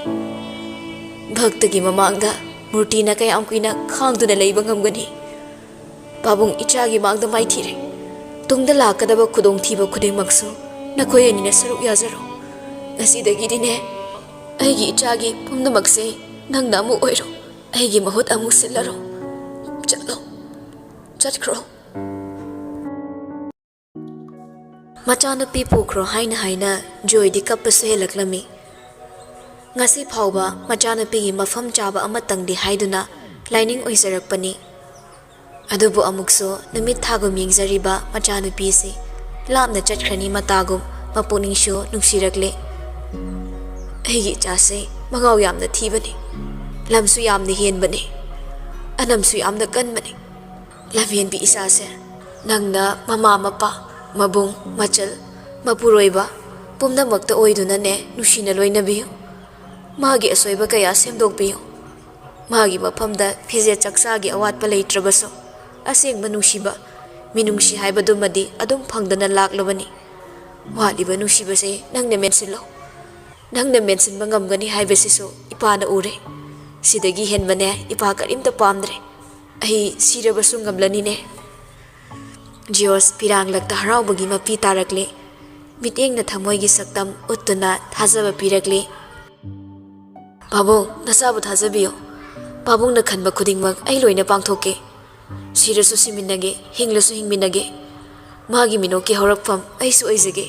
"ꯚꯛꯇꯒꯤ ꯃꯃꯥꯡꯗ ꯃꯨꯔꯇꯤꯅ ꯀꯌꯥꯝ ꯀꯨꯏꯅ ꯈꯥꯡꯗꯨꯅ ꯂꯩꯕ ꯉꯝꯒꯅꯤ? ꯄꯥꯕꯨꯡ, ꯏꯆꯥꯒꯤ ꯃꯥꯡꯗ ꯃꯥꯏꯊꯤꯔꯦ꯫ ꯇꯨꯡꯗ ꯂꯥꯛꯀꯗꯕ ꯈꯨꯗꯣꯡꯊꯤꯕ ꯈꯨꯗꯤꯡꯃꯛꯁꯨ ꯅꯈꯣꯏ ꯑꯅꯤꯅ ꯁꯔꯨꯛ ꯌꯥꯖꯔꯣ꯫ ꯉꯁꯤꯗꯒꯤꯗꯤꯅꯦ, ꯑꯩꯒꯤ ꯏꯆꯥꯒꯤ ꯄꯨꯝꯅꯃꯛꯁꯦ ꯅꯪꯅ ꯑꯃꯨꯛ ꯑꯣꯏꯔꯣ꯫ ꯑꯩꯒꯤ ꯃꯍꯨꯠ ꯑꯃꯨꯛ ꯁꯤꯜꯂꯔꯣ꯫ ꯆꯠꯂꯣ, ꯆꯠꯈ꯭ꯔꯣ꯫" ꯃꯆꯥꯅꯨꯄꯤ ꯄꯨꯈ꯭ꯔꯣ ꯍꯥꯏꯅ ꯍꯥꯏꯅ ꯖꯣꯏꯗꯤ ꯀꯞꯄꯁꯨ ꯍꯦꯜꯂꯛꯂꯝꯃꯤ꯫ ꯉꯁꯤ ꯐꯥꯎꯕ ꯃꯆꯥꯅꯨꯄꯤꯒꯤ ꯃꯐꯝ ꯆꯥꯕ ꯑꯃꯇꯪꯗꯤ ꯍꯥꯏꯗꯨꯅ ꯂꯥꯏꯅꯤꯡ ꯑꯣꯏꯖꯔꯛꯄꯅꯤ꯫ ꯑꯗꯨꯕꯨ ꯑꯃꯨꯛꯁꯨ ꯅꯨꯃꯤꯠ ꯊꯥꯒꯨꯝ ꯌꯦꯡꯖꯔꯤꯕ ꯃꯆꯥꯅꯨꯄꯤꯁꯤ ꯂꯥꯞꯅ ꯆꯠꯈ꯭ꯔꯅꯤ ꯃꯇꯥꯒꯨꯝ ꯃꯄꯨꯛꯅꯤꯡꯁꯨ ꯅꯨꯡꯁꯤꯔꯛꯂꯦ꯫ ꯑꯩꯒꯤ ꯏꯆꯥꯁꯦ ꯃꯉꯥꯎ ꯌꯥꯝꯅ ꯊꯤꯕꯅꯤ, ꯂꯝꯁꯨ ꯌꯥꯝꯅ ꯍꯦꯟꯕꯅꯤ, ꯑꯅꯝꯁꯨ ꯌꯥꯝꯅ ꯀꯟꯕꯅꯤ꯫ ꯂꯝꯍꯦꯟꯕꯤ ꯏꯆꯥꯁꯦ, ꯅꯪꯅ ꯃꯃꯥ ꯃꯄꯥ, ꯃꯕꯨꯡ ꯃꯆꯜ, ꯃꯄꯨꯔꯣꯏꯕ ꯄꯨꯝꯅꯃꯛꯇ ꯑꯣꯏꯗꯨꯅꯅꯦ ꯅꯨꯡꯁꯤꯅ ꯂꯣꯏꯅꯕꯤꯌꯨ꯫ ꯃꯥꯒꯤ ꯑꯁꯣꯏꯕ ꯀꯌꯥ ꯁꯦꯝꯗꯣꯛꯄꯤꯌꯨ꯫ ꯃꯥꯒꯤ ꯃꯐꯝꯗ ꯐꯤꯖꯦꯠ ꯆꯥꯛꯆꯥꯒꯤ ꯑꯋꯥꯠꯄ ꯂꯩꯇ꯭ꯔꯕꯁꯨ, ꯑꯁꯦꯡꯕ ꯅꯨꯡꯁꯤꯕ, ꯃꯤꯅꯨꯡꯁꯤ ꯍꯥꯏꯕꯗꯨꯃꯗꯤ ꯑꯗꯨꯝ ꯐꯪꯗꯅ ꯂꯥꯛꯂꯕꯅꯤ꯫ ꯋꯥꯠꯂꯤꯕ ꯅꯨꯡꯁꯤꯕꯁꯦ ꯅꯪꯅ ꯃꯦꯟꯁꯤꯜꯂꯣ꯫ ꯅꯪꯅ ꯃꯦꯟꯁꯤꯟꯕ ꯉꯝꯒꯅꯤ ꯍꯥꯏꯕꯁꯤꯁꯨ ꯏꯄꯥꯅ ꯎꯔꯦ꯫ ꯁꯤꯗꯒꯤ ꯍꯦꯟꯕꯅꯦ ꯏꯄꯥ ꯀꯔꯤꯝꯇ ꯄꯥꯝꯗ꯭ꯔꯦ꯫ ꯑꯩ ꯁꯤꯔꯕꯁꯨ ꯉꯝꯂꯅꯤꯅꯦ꯫ ꯖꯤꯌꯣꯁ ꯄꯤꯔꯥꯡꯂꯛꯇ ꯍꯔꯥꯎꯕꯒꯤ ꯃꯄꯤ ꯇꯥꯔꯛꯂꯦ꯫ ꯃꯤꯠꯌꯦꯡꯅ ꯊꯃꯣꯏꯒꯤ ꯁꯛꯇꯝ ꯎꯠꯇꯨꯅ ꯊꯥꯖꯕ ꯄꯤꯔꯛꯂꯦ꯫ "ꯄꯥꯕꯨꯡ, ꯅꯆꯥꯕꯨ ꯊꯥꯖꯕꯤꯌꯨ꯫ ꯄꯥꯕꯨꯡꯅ ꯈꯟꯕ ꯈꯨꯗꯤꯡꯃꯛ ꯑꯩ ꯂꯣꯏꯅ ꯄꯥꯡꯊꯣꯛꯀꯦ꯫ ꯁꯤꯔꯁꯨ ꯁꯤꯃꯤꯟꯅꯒꯦ, ꯍꯤꯡꯂꯁꯨ ꯍꯤꯡꯃꯤꯟꯅꯒꯦ꯫ ꯃꯥꯒꯤ ꯃꯤꯅꯣꯛꯀꯤ ꯍꯧꯔꯛꯐꯝ ꯑꯩꯁꯨ ꯑꯣꯏꯖꯒꯦ꯫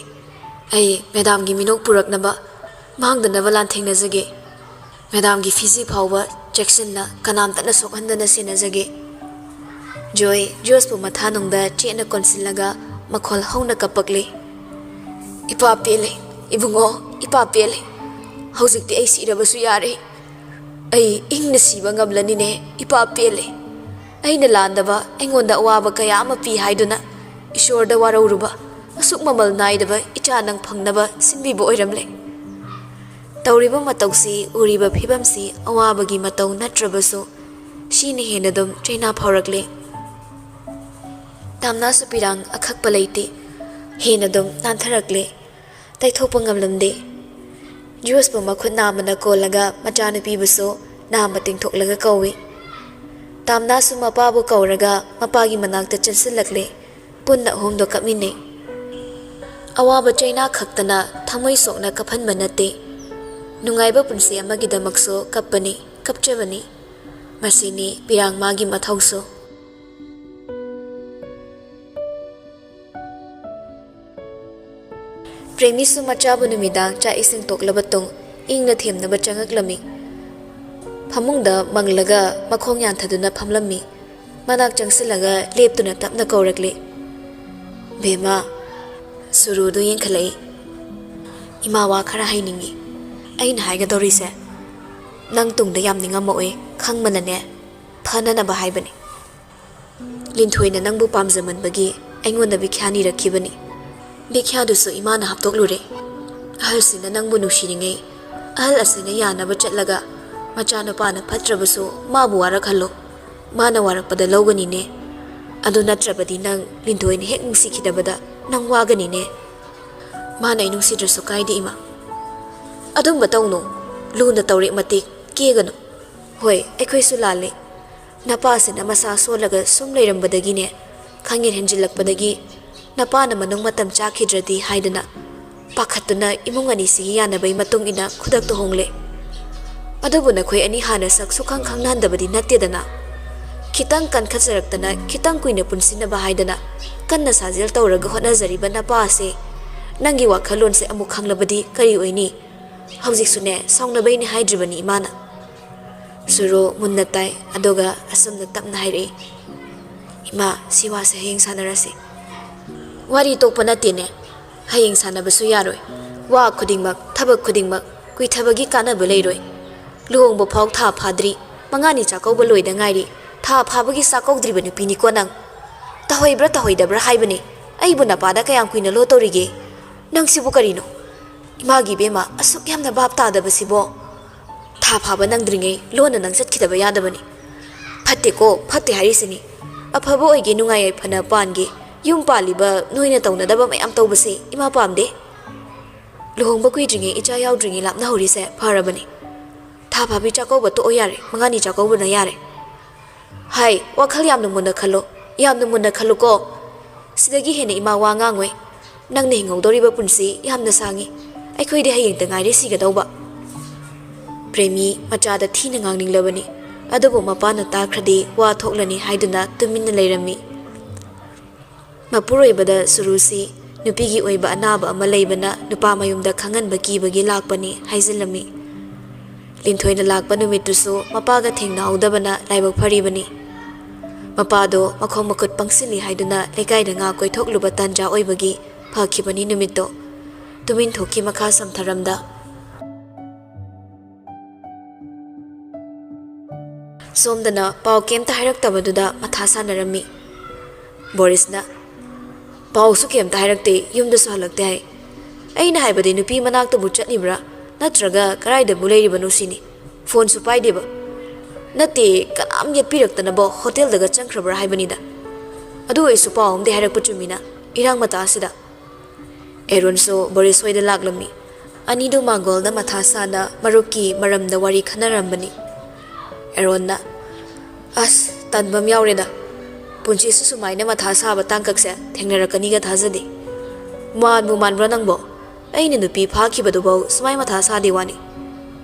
ꯑꯩ ꯃꯦꯗꯥꯝꯒꯤ ꯃꯤꯅꯣꯛ ꯄꯨꯔꯛꯅꯕ, ꯃꯥꯡꯗꯅꯕ ꯂꯥꯟꯊꯦꯡꯅꯖꯒꯦ꯫ ꯃꯦꯗꯥꯝꯒꯤ ꯐꯤꯖꯤ ꯐꯥꯎꯕ ꯆꯦꯛꯁꯤꯟꯅ, ꯀꯅꯥꯝꯇꯅ ꯁꯣꯛꯍꯟꯗꯅ ꯁꯦꯟꯅꯖꯒꯦ꯫" ꯖꯣꯏ ꯖꯤꯌꯣꯁꯄꯨ ꯃꯊꯥꯅꯨꯡꯗ ꯆꯦꯠꯅ ꯀꯣꯟꯁꯤꯜꯂꯒ ꯃꯈꯣꯜ ꯍꯧꯅ ꯀꯞꯄꯛꯂꯦ꯫ "ꯏꯄꯥ ꯄꯦꯜꯂꯦ, ꯏꯕꯨꯡꯉꯣ, ꯏꯄꯥ ꯄꯦꯜꯂꯦ꯫ ꯍꯧꯖꯤꯛꯇꯤ ꯑꯩ ꯁꯤꯔꯕꯁꯨ ꯌꯥꯔꯦ꯫ ꯑꯩ ꯏꯪꯅ ꯁꯤꯕ ꯉꯝꯂꯅꯤꯅꯦ, ꯏꯄꯥ ꯄꯦꯜꯂꯦ꯫ ꯑꯩꯅ ꯂꯥꯟꯗꯕ, ꯑꯩꯉꯣꯟꯗ ꯑꯋꯥꯕ ꯀꯌꯥ ꯑꯃ ꯄꯤ ꯍꯥꯏꯗꯨꯅ ꯏꯁꯣꯔꯗ ꯋꯥꯔꯧꯔꯨꯕ, ꯑꯁꯨꯛ ꯃꯃꯜ ꯅꯥꯏꯗꯕ ꯏꯆꯥ ꯅꯪ ꯐꯪꯅꯕ ꯁꯤꯟꯕꯤꯕ ꯑꯣꯏꯔꯝꯂꯦ꯫" ꯇꯧꯔꯤꯕ ꯃꯇꯧꯁꯤ, ꯎꯔꯤꯕ ꯐꯤꯕꯝꯁꯤ ꯑꯋꯥꯕꯒꯤ ꯃꯇꯧ ꯅꯠꯇ꯭ꯔꯕꯁꯨ, ꯁꯤꯅ ꯍꯦꯟꯅ ꯑꯗꯨꯝ ꯆꯩꯅꯥ ꯐꯥꯎꯔꯛꯂꯦ꯫ ꯇꯥꯝꯅꯥꯁꯨ ꯄꯤꯔꯥꯡ ꯑꯈꯛꯄ ꯂꯩꯇꯦ, ꯍꯦꯟꯅ ꯑꯗꯨꯝ ꯅꯥꯟꯊꯔꯛꯂꯦ꯫ ꯇꯩꯊꯣꯛꯄ ꯉꯝꯂꯝꯗꯦ꯫ ꯖꯤꯌꯣꯁꯄꯨ ꯃꯈꯨꯠ ꯅꯥꯝꯃꯅ ꯀꯣꯜꯂꯒ ꯃꯆꯥꯅꯨꯄꯤꯕꯨꯁꯨ ꯅꯥꯝꯃ ꯇꯤꯡꯊꯣꯛꯂꯒ ꯀꯧꯏ꯫ ꯇꯥꯝꯅꯥꯁꯨ ꯃꯄꯥꯕꯨ ꯀꯧꯔꯒ ꯃꯄꯥꯒꯤ ꯃꯅꯥꯛꯇ ꯆꯪꯁꯤꯜꯂꯛꯂꯦ꯫ ꯄꯨꯟꯅ ꯑꯍꯨꯝꯗꯣ ꯀꯞꯃꯤꯟꯅꯩ꯫ ꯑꯋꯥꯕ ꯆꯩꯅꯥ ꯈꯛꯇꯅ ꯊꯃꯣꯏ ꯁꯣꯛꯅ ꯀꯞꯍꯟꯕ ꯅꯠꯇꯦ꯫ ꯅꯨꯡꯉꯥꯏꯕ ꯄꯨꯟꯁꯤ ꯑꯃꯒꯤꯗꯃꯛꯁꯨ ꯀꯞꯄꯅꯤ, ꯀꯞꯆꯕꯅꯤ꯫ ꯃꯁꯤꯅꯤ ꯄꯤꯔꯥꯡ ꯃꯥꯒꯤ ꯃꯊꯧꯁꯨ꯫ ꯄ꯭ꯔꯦꯃꯤꯁꯨ ꯃꯆꯥꯕꯨ ꯅꯨꯃꯤꯗꯥꯡ ꯆꯥꯛ ꯏꯁꯤꯡ ꯇꯣꯛꯂꯕ ꯇꯨꯡ ꯏꯪꯅ ꯊꯦꯝꯅꯕ ꯆꯪꯉꯛꯂꯝꯃꯤ꯫ ꯐꯃꯨꯡꯗ ꯃꯪꯂꯒ ꯃꯈꯣꯡ ꯌꯥꯟꯊꯗꯨꯅ ꯐꯝꯂꯝꯃꯤ꯫ ꯃꯅꯥꯛ ꯆꯪꯁꯤꯜꯂꯒ ꯂꯦꯞꯇꯨꯅ ꯇꯞꯅ ꯀꯧꯔꯛꯂꯤ꯫ "ꯕꯦꯝꯃ꯫" ꯁꯨꯔꯨꯗꯨ ꯌꯦꯡꯈꯠꯂꯛꯏ꯫ "ꯏꯃꯥ, ꯋꯥ ꯈꯔ ꯍꯥꯏꯅꯤꯡꯉꯤ꯫ ꯑꯩꯅ ꯍꯥꯏꯒꯗꯧꯔꯤꯁꯦ ꯅꯪ ꯇꯨꯡꯗ ꯌꯥꯝ ꯅꯤꯡꯉꯝꯃꯛꯑꯣꯏ, ꯈꯪꯕꯅꯅꯦ꯫ ꯐꯅꯅꯕ ꯍꯥꯏꯕꯅꯤ꯫ ꯂꯤꯟꯊꯣꯏꯅ ꯅꯪꯕꯨ ꯄꯥꯝꯖꯃꯟꯕꯒꯤ ꯑꯩꯉꯣꯟꯗ ꯕꯤꯈ꯭ꯌꯥ ꯅꯤꯔꯛꯈꯤꯕꯅꯤ꯫ ꯕꯤꯈ꯭ꯌꯥꯗꯨꯁꯨ ꯏꯃꯥꯅ ꯍꯥꯞꯇꯣꯛꯂꯨꯔꯦ꯫ ꯑꯍꯜꯁꯤꯅ ꯅꯪꯕꯨ ꯅꯨꯡꯁꯤꯔꯤꯉꯩ, ꯑꯍꯜ ꯑꯁꯤꯅ ꯌꯥꯅꯕ ꯆꯠꯂꯒ ꯃꯆꯥꯅꯨꯄꯥꯅ ꯐꯠꯇ꯭ꯔꯕꯁꯨ ꯃꯥꯕꯨ ꯋꯥꯔꯛꯍꯜꯂꯣ꯫ ꯃꯥꯅ ꯋꯥꯔꯛꯄꯗ ꯂꯧꯒꯅꯤꯅꯦ꯫ ꯑꯗꯨ ꯅꯠꯇ꯭ꯔꯕꯗꯤ ꯅꯪ ꯂꯤꯟꯊꯣꯏꯅ ꯍꯦꯛ ꯅꯨꯡꯁꯤꯈꯤꯗꯕꯗ ꯅꯪ ꯋꯥꯒꯅꯤꯅꯦ꯫" "ꯃꯥꯅ ꯑꯩ ꯅꯨꯡꯁꯤꯗ꯭ꯔꯁꯨ ꯀꯥꯏꯗꯦ, ꯏꯃꯥ꯫ ꯑꯗꯨꯝꯕ ꯇꯧꯅꯨ꯫ ꯂꯨꯅ ꯇꯧꯔꯦ ꯃꯇꯤꯛ ꯀꯦꯒꯅꯨ꯫ ꯍꯣꯏ, ꯑꯩꯈꯣꯏꯁꯨ ꯂꯥꯜꯂꯦ꯫ ꯅꯄꯥꯁꯤꯅ ꯃꯁꯥ ꯁꯣꯜꯂꯒ ꯁꯨꯝ ꯂꯩꯔꯝꯕꯗꯒꯤꯅꯦ, ꯈꯪꯍꯦꯟ ꯍꯦꯟꯖꯤꯜꯂꯛꯄꯗꯒꯤ ꯅꯄꯥꯅ ꯃꯅꯨꯡ ꯃꯇꯝ ꯆꯥꯈꯤꯗ꯭ꯔꯗꯤ ꯍꯥꯏꯗꯨꯅ ꯄꯥꯈꯠꯇꯨꯅ ꯏꯃꯨꯡ ꯑꯅꯤꯁꯤꯒꯤ ꯌꯥꯅꯕꯒꯤ ꯃꯇꯨꯡ ꯏꯟꯅ ꯈꯨꯗꯛꯇ ꯍꯣꯡꯂꯦ꯫ ꯑꯗꯨꯕꯨ ꯅꯈꯣꯏ ꯑꯅꯤ ꯍꯥꯟꯅ ꯁꯛ ꯁꯨꯈꯪ ꯈꯪꯅꯍꯟꯗꯕꯗꯤ ꯅꯠꯇꯦꯗꯅ꯫ ꯈꯤꯇꯪ ꯀꯟꯈꯠꯆꯔꯛꯇꯅ ꯈꯤꯇꯪ ꯀꯨꯏꯅ ꯄꯨꯟꯁꯤꯟꯅꯕ ꯍꯥꯏꯗꯅ ꯀꯟꯅ ꯁꯥꯖꯦꯜ ꯇꯧꯔꯒ ꯍꯣꯠꯅꯖꯔꯤꯕ ꯅꯄꯥ ꯑꯁꯦ ꯅꯪꯒꯤ ꯋꯥꯈꯜꯂꯣꯟꯁꯦ ꯑꯃꯨꯛ ꯈꯪꯂꯕꯗꯤ ꯀꯔꯤ ꯑꯣꯏꯅꯤ? ꯍꯧꯖꯤꯛꯁꯨꯅꯦ, ꯁꯥꯎꯅꯕꯩꯅꯦ ꯍꯥꯏꯗ꯭ꯔꯤꯕꯅꯤ ꯏꯃꯥꯅ꯫ ꯁꯨꯔꯨ ꯃꯨꯟꯅ ꯇꯥꯏ, ꯑꯗꯨꯒ ꯑꯁꯨꯝꯅ ꯇꯞꯅ ꯍꯥꯏꯔꯛꯏ, "ꯏꯃꯥ, ꯁꯤ ꯋꯥꯁꯦ ꯍꯌꯦꯡ ꯁꯥꯟꯅꯔꯁꯤ꯫ ꯋꯥꯔꯤ ꯇꯣꯛꯄ ꯅꯠꯇꯦꯅꯦ, ꯍꯌꯦꯡ ꯁꯥꯟꯅꯕꯁꯨ ꯌꯥꯔꯣꯏ꯫ ꯋꯥ ꯈꯨꯗꯤꯡꯃꯛ, ꯊꯕꯛ ꯈꯨꯗꯤꯡꯃꯛ ꯀꯨꯏꯊꯕꯒꯤ ꯀꯥꯟꯅꯕ ꯂꯩꯔꯣꯏ꯫ ꯂꯨꯍꯣꯡꯕ ꯐꯥꯎ ꯊꯥ ꯐꯥꯗ꯭ꯔꯤ, ꯃꯉꯥꯅꯤ ꯆꯥꯛꯀꯧꯕ ꯂꯣꯏꯗ ꯉꯥꯏꯔꯤ, ꯊꯥ ꯐꯥꯕꯒꯤ ꯆꯥꯛꯀꯧꯗ꯭ꯔꯤꯕ ꯅꯨꯄꯤꯅꯤꯀꯣ ꯅꯪ꯫ ꯇꯧꯍꯩꯕ꯭ꯔꯥ ꯇꯧꯍꯩꯗꯕ꯭ꯔꯥ ꯍꯥꯏꯕꯅꯤ, ꯑꯩꯕꯨ ꯅꯄꯥꯗ ꯀꯌꯥꯝ ꯀꯨꯏꯅ ꯂꯣꯠꯇꯧꯔꯤꯒꯦ? ꯅꯪꯁꯤꯕꯨ ꯀꯔꯤꯅꯣ? ꯏꯃꯥꯒꯤ ꯏꯕꯦꯝꯃ, ꯑꯁꯨꯛ ꯌꯥꯝꯅ ꯚꯥꯞ ꯇꯥꯗꯕꯁꯤꯕꯣ? ꯊꯥ ꯐꯥꯕ ꯅꯪꯗ꯭ꯔꯤꯉꯩ ꯂꯣꯟꯅ ꯅꯪ ꯆꯠꯈꯤꯗꯕ ꯌꯥꯗꯕꯅꯤ꯫ ꯐꯠꯇꯦꯀꯣ, ꯐꯠꯇꯦ ꯍꯥꯏꯔꯤꯁꯤꯅꯤ꯫ ꯑꯐꯕ ꯑꯣꯏꯒꯦ, ꯅꯨꯡꯉꯥꯏ ꯌꯥꯏꯐꯅ ꯄꯥꯟꯒꯦ, ꯌꯨꯝ ꯄꯥꯜꯂꯤꯕ ꯅꯣꯏꯅ ꯇꯧꯅꯗꯕ ꯃꯌꯥꯝ ꯇꯧꯕꯁꯦ ꯏꯃꯥ ꯄꯥꯝꯗꯦ꯫ ꯂꯨꯍꯣꯡꯕ ꯀꯨꯏꯗ꯭ꯔꯤꯉꯩ ꯏꯆꯥ ꯌꯥꯎꯗ꯭ꯔꯤꯉꯩ ꯂꯥꯞꯅꯍꯧꯔꯤꯁꯦ ꯐꯔꯕꯅꯤ꯫ ꯊꯥ ꯐꯥꯕꯤ ꯆꯥꯛꯀꯧꯕ ꯇꯣꯛꯑꯣ ꯌꯥꯔꯦ, ꯃꯉꯥꯅꯤ ꯆꯥꯛꯀꯧꯕꯅ ꯌꯥꯔꯦ꯫ ꯍꯥꯏ, ꯋꯥꯈꯜ ꯌꯥꯝꯅ ꯃꯨꯟꯅ ꯈꯜꯂꯣ, ꯌꯥꯝꯅ ꯃꯨꯟꯅ ꯈꯜꯂꯨꯀꯣ꯫ ꯁꯤꯗꯒꯤ ꯍꯦꯟꯅ ꯏꯃꯥ ꯋꯥ ꯉꯥꯡꯉꯣꯏ꯫ ꯅꯪꯅ ꯍꯤꯡꯍꯧꯗꯧꯔꯤꯕ ꯄꯨꯟꯁꯤ ꯌꯥꯝꯅ ꯁꯥꯡꯉꯤ꯫ ꯑꯩꯈꯣꯏꯗꯤ ꯍꯌꯦꯡꯇ ꯉꯥꯏꯔꯦ ꯁꯤꯒꯗꯧꯕ꯫ ꯄ꯭ꯔꯦꯃꯤ ꯃꯆꯥꯗ ꯊꯤꯅ ꯉꯥꯡꯅꯤꯡꯂꯕꯅꯤ, ꯑꯗꯨꯕꯨ ꯃꯄꯥꯅ ꯇꯥꯈ꯭ꯔꯗꯤ ꯋꯥ ꯊꯣꯛꯂꯅꯤ ꯍꯥꯏꯗꯨꯅ ꯇꯨꯃꯤꯟꯅ ꯂꯩꯔꯝꯃꯤ꯫ ꯃꯄꯨꯔꯣꯏꯕꯗ ꯁꯨꯔꯨꯁꯤ ꯅꯨꯄꯤꯒꯤ ꯑꯣꯏꯕ ꯑꯅꯥꯕ ꯑꯃ ꯂꯩꯕꯅ ꯅꯨꯄꯥ ꯃꯌꯨꯝꯗ ꯈꯪꯍꯟꯕ ꯀꯤꯕꯒꯤ ꯂꯥꯛꯄꯅꯤ ꯍꯥꯏꯖꯤꯜꯂꯝꯃꯤ꯫ ꯂꯤꯟꯊꯣꯏꯅ ꯂꯥꯛꯄ ꯅꯨꯃꯤꯠꯇꯨꯁꯨ ꯃꯄꯥꯒ ꯊꯦꯡꯅꯍꯧꯗꯕꯅ ꯂꯥꯏꯕꯛ ꯐꯔꯤꯕꯅꯤ꯫ ꯃꯄꯥꯗꯣ ꯃꯈꯣꯡ ꯃꯈꯨꯠ ꯄꯪꯁꯤꯜꯂꯤ ꯍꯥꯏꯗꯨꯅ ꯂꯩꯀꯥꯏꯗ ꯉꯥ ꯀꯣꯏꯊꯣꯛꯂꯨꯕ ꯇꯥꯟꯖꯥ ꯑꯣꯏꯕꯒꯤ ꯐꯈꯤꯕꯅꯤ ꯅꯨꯃꯤꯠꯇꯣ꯫ ꯇꯨꯃꯤꯟ ꯊꯣꯛꯈꯤ ꯃꯈꯥ ꯁꯝꯊꯔꯝꯗ꯫ ꯁꯣꯝꯗꯅ ꯄꯥꯎ ꯀꯩꯝꯇ ꯍꯥꯏꯔꯛꯇꯕꯗꯨꯗ ꯃꯊꯥ ꯁꯥꯟꯅꯔꯝꯃꯤ꯫ ꯕꯣꯔꯤꯁꯅ, "ꯄꯥꯎꯁꯨ ꯀꯩꯝꯇ ꯍꯥꯏꯔꯛꯇꯦ, ꯌꯨꯝꯗꯁꯨ ꯍꯜꯂꯛꯇꯦ ꯍꯥꯏ꯫ ꯑꯩꯅ ꯍꯥꯏꯕꯗꯤ ꯅꯨꯄꯤ ꯃꯅꯥꯛꯇꯕꯨ ꯆꯠꯂꯤꯕ꯭ꯔꯥ ꯅꯠꯇ꯭ꯔꯒ ꯀꯗꯥꯏꯗꯕꯨ ꯂꯩꯔꯤꯕꯅꯣ ꯁꯤꯅꯤ꯫ ꯐꯣꯟꯁꯨ ꯄꯥꯏꯗꯦꯕ꯫ ꯅꯠꯇꯦ, ꯀꯅꯥꯝ ꯌꯦꯠꯄꯤꯔꯛꯇꯅꯕ ꯍꯣꯇꯦꯜꯗꯒ ꯆꯪꯈ꯭ꯔꯕ꯭ꯔꯥ ꯍꯥꯏꯕꯅꯤꯗ꯫ ꯑꯗꯨ ꯑꯣꯏꯔꯁꯨ ꯄꯥꯎ ꯑꯝꯗꯤ ꯍꯥꯏꯔꯛꯄ ꯆꯨꯝꯃꯤꯅ, ꯏꯔꯥꯡ ꯃꯇꯥꯁꯤꯗ꯫" ꯑꯦꯔꯣꯟꯁꯨ ꯕꯣꯔꯤꯁ ꯍꯣꯏꯗ ꯂꯥꯛꯂꯝꯃꯤ꯫ ꯑꯅꯤꯗꯨ ꯃꯥꯡꯒꯣꯜꯗ ꯃꯊꯥ ꯁꯥꯅ ꯃꯔꯨꯞꯀꯤ ꯃꯔꯝꯗ ꯋꯥꯔꯤ ꯈꯟꯅꯔꯝꯕꯅꯤ꯫ ꯑꯦꯔꯣꯟꯅ, "ꯑꯁ, ꯇꯟꯕ ꯑꯃ ꯌꯥꯎꯔꯦꯗ꯫ ꯄꯨꯟꯁꯤꯁꯨ ꯁꯨꯃꯥꯏꯅ ꯃꯊꯥ ꯁꯥꯕ ꯇꯥꯡꯀꯛꯁꯦ ꯊꯦꯡꯅꯔꯛꯀꯅꯤꯒ ꯊꯥꯖꯗꯦ꯫ ꯃꯥꯟꯕꯨ ꯃꯥꯟꯕ꯭ꯔꯣ ꯅꯪꯕꯣ? ꯑꯩꯅ ꯅꯨꯄꯤ ꯐꯥꯈꯤꯕꯗꯨꯐꯥꯎ ꯁꯨꯃꯥꯏ ꯃꯊꯥ ꯁꯥꯗꯦ ꯋꯥꯅꯤ꯫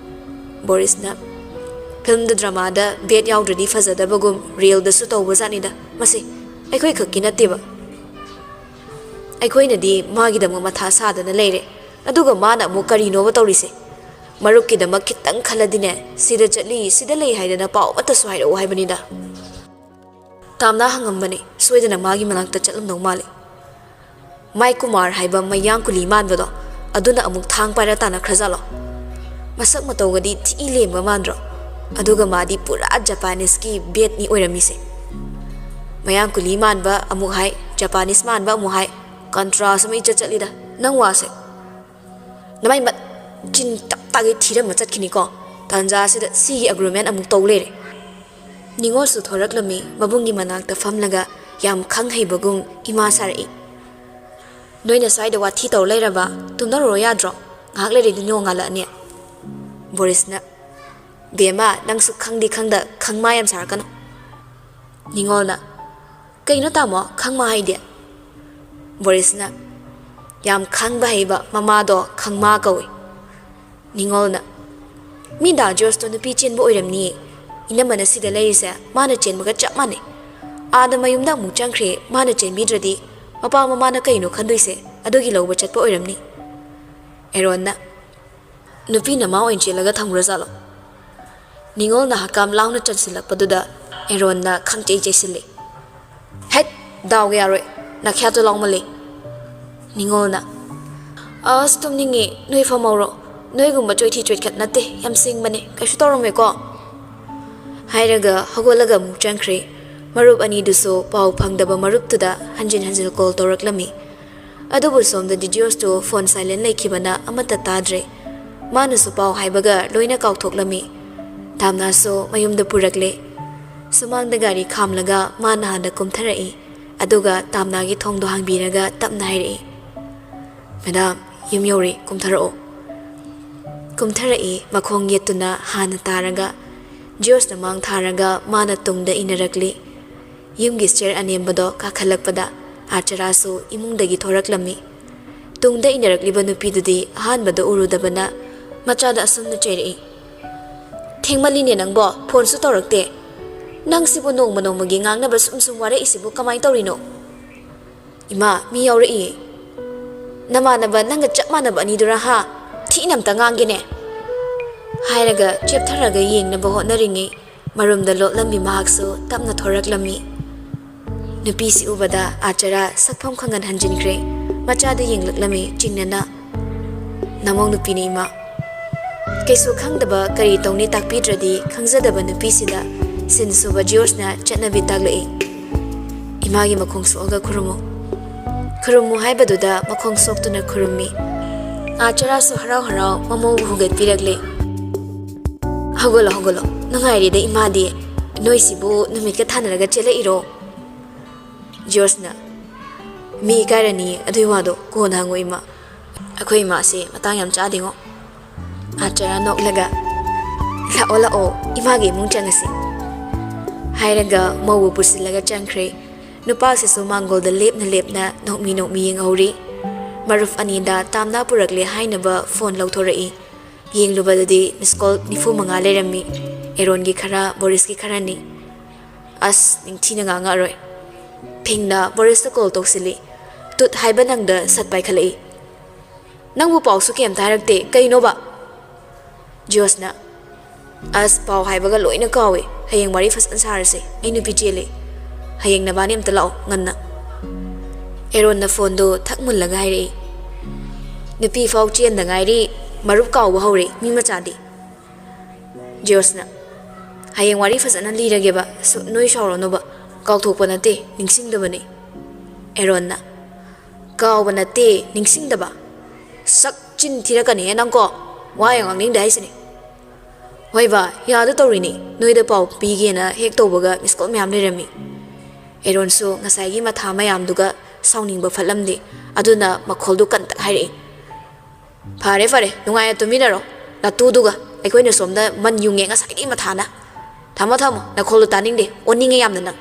ꯕꯣꯔꯤꯁꯅ, ꯐꯤꯜꯝꯗ ꯗ꯭ꯔꯃꯥꯗ ꯕꯦꯠ ꯌꯥꯎꯗ꯭ꯔꯗꯤ ꯐꯖꯗꯕꯒꯨꯝ ꯔꯤꯌꯦꯜꯗꯁꯨ ꯇꯧꯕꯖꯥꯠꯅꯤꯗ꯫ ꯃꯁꯤ ꯑꯩꯈꯣꯏ ꯈꯛꯀꯤ ꯅꯠꯇꯦꯕ꯫ ꯑꯩꯈꯣꯏꯅꯗꯤ ꯃꯥꯒꯤꯗꯃꯛ ꯃꯊꯥ ꯁꯥꯗꯅ ꯂꯩꯔꯦ, ꯑꯗꯨꯒ ꯃꯥꯅ ꯑꯃꯨꯛ ꯀꯔꯤꯅꯣꯕ ꯇꯧꯔꯤꯁꯦ? ꯃꯔꯨꯞꯀꯤꯗꯃꯛ ꯈꯤꯇꯪ ꯈꯜꯂꯗꯤꯅꯦ, ꯁꯤꯗ ꯆꯠꯂꯤ, ꯁꯤꯗ ꯂꯩ ꯍꯥꯏꯗꯅ ꯄꯥꯎ ꯑꯃꯠꯇꯁꯨ ꯍꯥꯏꯔꯛꯎ ꯍꯥꯏꯕꯅꯤꯗ꯫ ꯇꯥꯝꯅ ꯍꯪꯉꯝꯕꯅꯦ, ꯁꯣꯏꯗꯅ ꯃꯥꯒꯤ ꯃꯅꯥꯛꯇ ꯆꯠꯂꯝꯗꯧ ꯃꯥꯜꯂꯦ꯫ ꯃꯥꯏ ꯀꯨꯃꯥꯔ ꯍꯥꯏꯕ ꯃꯌꯥꯡ ꯀꯨꯂꯤ ꯃꯥꯟꯕꯗꯣ, ꯑꯗꯨꯅ ꯑꯃꯨꯛ ꯊꯥꯡ ꯄꯥꯏꯔ ꯇꯥꯟꯅꯈ꯭ꯔꯖꯥꯠꯂꯣ? ꯃꯁꯛ ꯃꯇꯧꯒꯗꯤ ꯊꯤ ꯂꯦꯝꯕ ꯃꯥꯟꯗ꯭ꯔꯣ? ꯑꯗꯨꯒ ꯃꯥꯗꯤ ꯄꯨꯔꯥ ꯖꯄꯥꯅꯤꯁꯀꯤ ꯕꯦꯠꯅꯤ ꯑꯣꯏꯔꯝꯃꯤꯁꯦ꯫ ꯃꯌꯥꯡ ꯀꯨꯂꯤ ꯃꯥꯟꯕ ꯑꯃꯨꯛ ꯍꯥꯏ, ꯖꯄꯥꯅꯤꯁ ꯃꯥꯟꯕ ꯑꯃꯨꯛ ꯍꯥꯏ, ꯀꯟꯇ꯭ꯔꯥꯁ ꯑꯃ ꯏꯆꯠ ꯆꯠꯂꯤꯗ꯫ ꯅꯪ ꯋꯥꯁꯦ꯫ ꯅꯃꯥꯏ ꯃꯠ-, ꯆꯤꯟ ꯇꯞ ꯇꯥꯒꯩ ꯊꯤꯔꯝꯃ ꯆꯠꯈꯤꯅꯤꯀꯣ꯫ ꯇꯥꯟꯖꯥꯁꯤꯗ ꯁꯤꯒꯤ ꯑꯒ꯭ꯔꯨꯃꯦꯟ ꯑꯃꯨꯛ ꯇꯧ ꯂꯩꯔꯦ꯫ ꯅꯤꯉꯣꯜꯁꯨ ꯊꯣꯔꯛꯂꯝꯃꯤ, ꯃꯕꯨꯡꯒꯤ ꯃꯅꯥꯛꯇ ꯐꯝꯂꯒ ꯌꯥꯝ ꯈꯪ ꯍꯩꯕꯒꯨꯝ ꯏꯃꯥ ꯁꯥꯔꯛꯏ꯫ "ꯅꯣꯏꯅ ꯁ꯭ꯋꯥꯏꯗ ꯋꯥꯊꯤ ꯇꯧꯔ ꯂꯩꯔꯕ? ꯇꯨꯝꯅꯔꯨꯔꯣ ꯌꯥꯗ꯭ꯔꯣ? ꯉꯥꯏꯍꯥꯛ ꯂꯩꯔꯗꯤ ꯅꯣꯡꯉꯥꯜꯂꯛꯑꯅꯤ꯫" ꯕꯣꯔꯤꯁꯅ, "ꯕꯦꯝꯃ, ꯅꯪꯁꯨ ꯈꯪꯗꯤ ꯈꯪꯗ ꯈꯪꯃꯥ ꯌꯥꯝ ꯁꯥꯔꯛꯀꯅꯨ꯫" ꯅꯤꯉꯣꯜꯅ, "ꯀꯩꯅꯣ ꯇꯥꯃꯣ, ꯈꯪꯃꯥ ꯍꯥꯏꯗꯤ?" ꯕꯣꯔꯤꯁꯅ, "ꯌꯥꯝ ꯈꯪꯕ ꯍꯩꯕ ꯃꯃꯥꯗꯣ ꯈꯪꯃꯥ ꯀꯧꯏ꯫" ꯅꯤꯉꯣꯜꯅ, "ꯃꯤ ꯗꯥ ꯖꯣꯔꯖꯇꯣ ꯅꯨꯄꯤ ꯆꯦꯟꯕ ꯑꯣꯏꯔꯝꯅꯤꯌꯦ꯫ ꯏꯅꯝꯃꯅ ꯁꯤꯗ ꯂꯩꯔꯤꯁꯦ ꯃꯥꯅ ꯆꯦꯟꯕꯒ ꯆꯞ ꯃꯥꯟꯅꯩ꯫ ꯑꯥꯗ ꯃꯌꯨꯝꯗ ꯑꯃꯨꯛ ꯆꯪꯈ꯭ꯔꯦ, ꯃꯥꯅ ꯆꯦꯟꯕꯤꯗ꯭ꯔꯗꯤ ꯃꯄꯥ ꯃꯃꯥꯅ ꯀꯩꯅꯣ ꯈꯟꯗꯣꯏꯁꯦ? ꯑꯗꯨꯒꯤ ꯂꯧꯕ ꯆꯠꯄ ꯑꯣꯏꯔꯝꯅꯤ꯫" ꯑꯦꯔꯣꯟꯅ, "ꯅꯨꯄꯤꯅ ꯃꯥ ꯑꯣꯏꯅ ꯆꯦꯜꯂꯒ ꯊꯝꯈ꯭ꯔꯖꯥꯠꯂꯣ?" ꯅꯤꯉꯣꯜꯅ ꯍꯀꯥꯝ ꯂꯥꯎꯅ ꯆꯟꯁꯤꯜꯂꯛꯄꯗꯨꯗ ꯑꯦꯔꯣꯟꯅ ꯈꯪꯆꯩ ꯆꯩꯁꯤꯜꯂꯤ꯫ "ꯍꯦꯠ! ꯗꯥꯎꯒ ꯌꯥꯔꯣꯏ, ꯅꯥꯈ꯭ꯌꯥꯠꯇꯣ ꯂꯥꯎꯃꯜꯂꯤ꯫" ꯅꯤꯉꯣꯜꯅ, "ꯑꯁ, ꯇꯨꯝꯅꯤꯡꯉꯦ, ꯅꯣꯏ ꯐꯝꯍꯧꯔꯣ꯫ ꯅꯣꯏꯒꯨꯝꯕ ꯆꯣꯏꯊꯤ ꯆꯣꯏꯠꯈꯠ ꯅꯠꯇꯦ, ꯌꯥꯝ ꯁꯤꯡꯕꯅꯦ, ꯀꯩꯁꯨ ꯇꯧꯔꯝꯃꯣꯏꯀꯣ?" ꯍꯥꯏꯔꯒ ꯍꯧꯒꯠꯂꯒ ꯑꯃꯨꯛ ꯆꯪꯈ꯭ꯔꯦ꯫ ꯃꯔꯨꯞ ꯑꯅꯤꯗꯨꯁꯨ ꯄꯥꯎ ꯐꯪꯗꯕ ꯃꯔꯨꯞꯇꯨꯗ ꯍꯟꯖꯤꯟ ꯍꯟꯖꯤꯟ ꯀꯣꯜ ꯇꯧꯔꯛꯂꯝꯃꯤ꯫ ꯑꯗꯨꯕꯨ ꯁꯣꯝꯗ ꯗꯤꯖꯤꯌꯣꯁꯇꯨ ꯐꯣꯟ ꯁꯥꯏꯂꯦꯟ ꯂꯩꯈꯤꯕꯅ ꯑꯃꯠꯇ ꯇꯥꯗ꯭ꯔꯦ꯫ ꯃꯥꯅꯁꯨ ꯄꯥꯎ ꯍꯥꯏꯕꯒ ꯂꯣꯏꯅ ꯀꯥꯎꯊꯣꯛꯂꯝꯃꯤ꯫ ꯇꯥꯝꯅꯥꯁꯨ ꯃꯌꯨꯝꯗ ꯄꯨꯔꯛꯂꯦ꯫ ꯁꯨꯃꯥꯡꯗ ꯒꯥꯔꯤ ꯈꯥꯝꯂꯒ ꯃꯥꯅ ꯍꯥꯟꯅ ꯀꯨꯝꯊꯔꯛꯏ꯫ ꯑꯗꯨꯒ ꯇꯥꯝꯅꯥꯒꯤ ꯊꯣꯡꯗꯣ ꯍꯥꯡꯕꯤꯔꯒ ꯇꯞꯅ ꯍꯥꯏꯔꯛꯏ, "ꯃꯦꯗꯥꯝ, ꯌꯨꯝ ꯌꯧꯔꯦ, ꯀꯨꯝꯊꯔꯛꯑꯣ꯫" ꯀꯨꯝꯊꯔꯛꯏ, ꯃꯈꯣꯡ ꯌꯦꯠꯇꯨꯅ ꯍꯥꯟꯅ ꯇꯥꯔꯒ, ꯖꯤꯌꯣꯁꯅ ꯃꯥꯡ ꯊꯥꯔꯒ ꯃꯥꯅ ꯇꯨꯡꯗ ꯏꯟꯅꯔꯛꯂꯤ꯫ ꯌꯨꯝꯒꯤ ꯁ꯭ꯇꯦꯌꯔ ꯑꯅꯦꯝꯕꯗꯣ ꯀꯥꯈꯠꯂꯛꯄꯗ ꯑꯥꯔꯆꯔꯥꯁꯨ ꯏꯃꯨꯡꯗꯒꯤ ꯊꯣꯔꯛꯂꯝꯃꯤ꯫ ꯇꯨꯡꯗ ꯏꯟꯅꯔꯛꯂꯤꯕ ꯅꯨꯄꯤꯗꯨꯗꯤ ꯑꯍꯥꯟꯕꯗ ꯎꯔꯨꯗꯕꯅ ꯃꯆꯥꯗ ꯑꯁꯨꯝꯅ ꯆꯩꯔꯛꯏ, "ꯊꯦꯡꯃꯜꯂꯤꯅꯦ ꯅꯪꯕꯣ, ꯐꯣꯟꯁꯨ ꯇꯧꯔꯛꯇꯦ꯫ ꯅꯪꯁꯤꯕꯨ ꯅꯣꯡꯃ ꯅꯣꯡꯃꯒꯤ ꯉꯥꯡꯅꯕ ꯁꯨꯝ ꯁꯨꯝ ꯋꯥꯔꯛꯏꯁꯤꯕꯨ ꯀꯃꯥꯏ ꯇꯧꯔꯤꯅꯣ?" "ꯏꯃꯥ, ꯃꯤ ꯌꯥꯎꯔꯛꯏꯌꯦ꯫ ꯅꯃꯥꯟꯅꯕ ꯅꯪꯒ ꯆꯞ ꯃꯥꯟꯅꯕ ꯑꯅꯤꯗꯨꯔꯥ ꯍꯥ? ꯊꯤꯅ ꯑꯝꯇ ꯉꯥꯡꯒꯦꯅꯦ!" ꯍꯥꯏꯔꯒ ꯆꯦꯞꯊꯔꯒ ꯌꯦꯡꯅꯕ ꯍꯣꯠꯅꯔꯤꯉꯩ ꯃꯔꯨꯝꯗ ꯂꯣꯠꯂꯝꯃꯤ ꯃꯍꯥꯛꯁꯨ ꯇꯞꯅ ꯊꯣꯔꯛꯂꯝꯃꯤ꯫ ꯅꯨꯄꯤꯁꯤ ꯎꯕꯗ ꯑꯥꯆꯔꯥ ꯁꯛꯐꯝ ꯈꯪꯍꯟ ꯍꯟꯖꯤꯟꯈ꯭ꯔꯦ꯫ ꯃꯆꯥꯗ ꯌꯦꯡꯂꯛꯂꯝꯃꯤ ꯆꯤꯡꯅꯅ꯫ "ꯅꯃꯧ ꯅꯨꯄꯤꯅꯤ, ꯏꯃꯥ꯫" ꯀꯩꯁꯨ ꯈꯪꯗꯕ, ꯀꯔꯤ ꯇꯧꯅꯤ ꯇꯥꯛꯄꯤꯗ꯭ꯔꯗꯤ ꯈꯪꯖꯗꯕ ꯅꯨꯄꯤꯁꯤꯗ ꯁꯤꯟ ꯁꯨꯕ ꯖꯤꯑꯣꯔꯖꯅ ꯆꯠꯅꯕꯤ ꯇꯥꯛꯂꯛꯏ꯫ "ꯏꯃꯥꯒꯤ ꯃꯈꯣꯡ ꯁꯣꯛꯑꯒ ꯈꯨꯔꯨꯝꯃꯨ꯫" ꯈꯨꯔꯨꯝꯃꯨ ꯍꯥꯏꯕꯗꯨꯗ ꯃꯈꯣꯡ ꯁꯣꯛꯇꯨꯅ ꯈꯨꯔꯨꯝꯃꯤ꯫ ꯑꯥꯆꯔꯥꯁꯨ ꯍꯔꯥꯎ ꯍꯔꯥꯎ ꯃꯃꯧꯕꯨ ꯍꯨꯒꯠꯄꯤꯔꯛꯂꯦ꯫ "ꯍꯧꯒꯠꯂꯣ, ꯍꯧꯒꯠꯂꯣ꯫ ꯅꯨꯡꯉꯥꯏꯔꯦꯗ ꯏꯃꯥꯗꯤ꯫ ꯅꯣꯏꯁꯤꯕꯨ ꯅꯨꯃꯤꯠꯀ ꯊꯥꯅꯔꯒ ꯆꯦꯜꯂꯛꯏꯔꯣ?" ꯖꯤꯑꯣꯔꯖꯅ, "ꯃꯤ ꯏꯀꯥꯏꯔꯅꯤ, ꯑꯗꯨꯏ ꯋꯥꯗꯣ ꯀꯣꯟꯅ ꯍꯪꯉꯨ ꯏꯃꯥ꯫ ꯑꯩꯈꯣꯏ ꯏꯃꯥꯁꯦ ꯃꯇꯥꯡ ꯌꯥꯝ ꯆꯥꯗꯦꯉꯣ꯫" ꯑꯥꯆꯔꯥ ꯅꯣꯛꯂꯒ, "ꯂꯥꯛꯑꯣ, ꯂꯥꯛꯑꯣ, ꯏꯃꯥꯒꯤ ꯏꯃꯨꯡ ꯆꯪꯉꯁꯤ꯫" ꯍꯥꯏꯔꯒ ꯃꯧꯕꯨ ꯄꯨꯁꯤꯜꯂꯒ ꯆꯪꯈ꯭ꯔꯦ꯫ ꯅꯨꯄꯥꯁꯤꯁꯨ ꯃꯥꯡꯒꯣꯜꯗ ꯂꯦꯞꯅ ꯂꯦꯞꯅ ꯅꯣꯛꯃꯤ ꯅꯣꯛꯃꯤ ꯌꯦꯡꯍꯧꯔꯤ꯫ ꯃꯔꯨꯞ ꯑꯅꯤꯗ ꯇꯥꯝꯅꯥ ꯄꯨꯔꯛꯂꯦ ꯍꯥꯏꯅꯕ ꯐꯣꯟ ꯂꯧꯊꯣꯔꯛꯏ꯫ ꯌꯦꯡꯂꯨꯕꯗꯗꯤ ꯃꯤꯁ ꯀꯣꯜ ꯅꯤꯐꯨ ꯃꯉꯥ ꯂꯩꯔꯝꯃꯤ꯫ ꯑꯦꯔꯣꯟꯒꯤ ꯈꯔ, ꯕꯣꯔꯤꯁꯀꯤ ꯈꯔꯅꯤ꯫ ꯑꯁ, ꯅꯤꯡꯊꯤꯅ ꯉꯥꯡꯉꯛꯑꯔꯣꯏ꯫ ꯐꯤꯡꯅ ꯕꯣꯔꯤꯁꯇ ꯀꯣꯜ ꯇꯧꯁꯤꯜꯂꯤ꯫ ꯇꯨꯠ ꯍꯥꯏꯕ ꯅꯪꯗ ꯁꯠ ꯄꯥꯏꯈꯠꯂꯛꯏ꯫ "ꯅꯪꯕꯨ ꯄꯥꯎꯁꯨ ꯀꯩꯝꯇ ꯍꯥꯏꯔꯛꯇꯦ, ꯀꯩꯅꯣꯕ?" ꯖꯤꯑꯣꯁꯅ, "ꯑꯁ, ꯄꯥꯎ ꯍꯥꯏꯕꯒ ꯂꯣꯏꯅ ꯀꯥꯎꯋꯦ꯫ ꯍꯌꯦꯡ ꯋꯥꯔꯤ ꯐꯖꯅ ꯁꯥꯔꯁꯦ꯫ ꯑꯩ ꯅꯨꯄꯤ ꯆꯦꯜꯂꯦ꯫ ꯍꯌꯦꯡ ꯅꯕꯥꯅꯤ ꯑꯝꯇ ꯂꯥꯛꯑꯣ, ꯉꯟꯅ꯫" ꯑꯦꯔꯣꯟꯅ ꯐꯣꯟꯗꯣ ꯊꯛ ꯃꯨꯜꯂꯒ ꯍꯥꯏꯔꯛꯏ, "ꯅꯨꯄꯤ ꯐꯥꯎ ꯆꯦꯟꯗ ꯉꯥꯏꯔꯤ, ꯃꯔꯨꯞ ꯀꯥꯎꯕ ꯍꯧꯔꯦ, ꯃꯤ ꯃꯆꯥꯗꯤ꯫" ꯖꯤꯑꯣꯁꯅ, "ꯍꯌꯦꯡ ꯋꯥꯔꯤ ꯐꯖꯅ ꯂꯤꯔꯒꯦꯕ, ꯁꯨ-, ꯅꯣꯏ ꯁꯥꯎꯔꯅꯨꯕ, ꯀꯥꯎꯊꯣꯛꯄ ꯅꯠꯇꯦ, ꯅꯤꯡꯁꯤꯡꯗꯕꯅꯤ꯫" ꯑꯦꯔꯣꯟꯅ, "ꯀꯥꯎꯕ ꯅꯠꯇꯦ, ꯅꯤꯡꯁꯤꯡꯗꯕ꯫ ꯁꯛ ꯆꯤꯟ ꯊꯤꯔꯛꯀꯅꯤꯍꯦ ꯅꯪꯀꯣ, ꯋꯥ ꯌꯥꯝ ꯉꯥꯡꯅꯤꯡꯗꯦ ꯍꯥꯏꯁꯤꯅꯤ꯫ ꯍꯣꯏꯕ, ꯌꯥꯗ ꯇꯧꯔꯤꯅꯤ, ꯅꯣꯏꯗ ꯄꯥꯎ ꯄꯤꯒꯦꯅ ꯍꯦꯛ ꯇꯧꯕꯒ ꯃꯤꯁ ꯀꯣꯜ ꯃꯌꯥꯝ ꯂꯩꯔꯝꯃꯤ꯫" ꯑꯦꯔꯣꯟꯁꯨ ꯉꯁꯥꯏꯒꯤ ꯃꯊꯥ ꯃꯌꯥꯝꯗꯨꯒ ꯁꯥꯎꯅꯤꯡꯕ ꯐꯠꯂꯝꯗꯦ, ꯑꯗꯨꯅ ꯃꯈꯣꯜꯗꯨ ꯀꯟꯇꯛ ꯍꯥꯏꯔꯛꯏ, "ꯐꯔꯦ, ꯐꯔꯦ, ꯅꯨꯡꯉꯥꯏꯅ ꯇꯨꯝꯃꯤꯟꯅꯔꯣ ꯅꯇꯨꯗꯨꯒ꯫ ꯑꯩꯈꯣꯏꯅ ꯁꯣꯝꯗ ꯃꯟ ꯌꯨꯡꯉꯦ ꯉꯁꯥꯏꯗꯒꯤ ꯃꯊꯥꯅ꯫ ꯊꯝꯃꯣ, ꯊꯝꯃꯣ, ꯅꯈꯣꯜꯗꯣ ꯇꯥꯅꯤꯡꯗꯦ, ꯑꯣꯟꯅꯤꯡꯉꯦ ꯌꯥꯝꯅ ꯅꯪ꯫"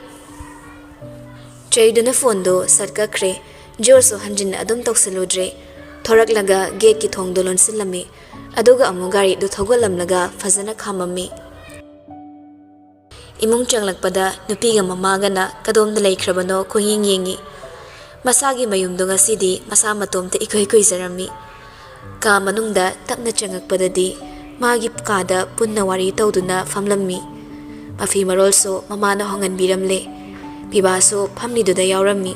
ꯆꯩꯗꯨꯅ ꯐꯣꯟꯗꯨ ꯁꯠ ꯀꯛꯈ꯭ꯔꯦ꯫ ꯖꯣꯔꯖꯁꯨ ꯍꯟꯖꯤꯟꯅ ꯑꯗꯨꯝ ꯇꯧꯁꯜꯂꯨꯗ꯭ꯔꯦ꯫ ꯊꯣꯔꯛꯂꯒ ꯒꯦꯠꯀꯤ ꯊꯣꯡꯗꯨ ꯂꯣꯟꯁꯤꯜꯂꯝꯃꯤ꯫ ꯑꯗꯨꯒ ꯑꯃꯨꯛ ꯒꯥꯔꯤꯗꯨ ꯊꯧꯒꯠꯂꯝꯂꯒ ꯐꯖꯅ ꯈꯥꯝꯃꯝꯃꯤ꯫ ꯏꯃꯨꯡ ꯆꯪꯂꯛꯄꯗ ꯅꯨꯄꯤꯒ ꯃꯃꯥꯒꯅ ꯀꯗꯣꯝꯗ ꯂꯩꯈ꯭ꯔꯕꯅꯣ ꯀꯣꯏꯌꯦꯡ ꯌꯦꯡꯉꯤ꯫ ꯃꯁꯥꯒꯤ ꯃꯌꯨꯝꯗꯣ ꯉꯁꯤꯗꯤ ꯃꯁꯥ ꯃꯇꯣꯝꯇ ꯏꯀꯨꯏ ꯀꯨꯏꯖꯔꯝꯃꯤ꯫ ꯀꯥ ꯃꯅꯨꯡꯗ ꯇꯞꯅ ꯆꯪꯉꯛꯄꯗꯗꯤ ꯃꯥꯒꯤ ꯀꯥꯗ ꯄꯨꯟꯅ ꯋꯥꯔꯤ ꯇꯧꯗꯨꯅ ꯐꯝꯂꯝꯃꯤ꯫ ꯃꯐꯤ ꯃꯔꯣꯜꯁꯨ ꯃꯃꯥꯅ ꯍꯣꯡꯍꯟꯕꯤꯔꯝꯂꯦ꯫ ꯄꯤꯕꯥꯁꯨ ꯐꯝꯂꯤꯗꯨꯗ ꯌꯥꯎꯔꯝꯃꯤ꯫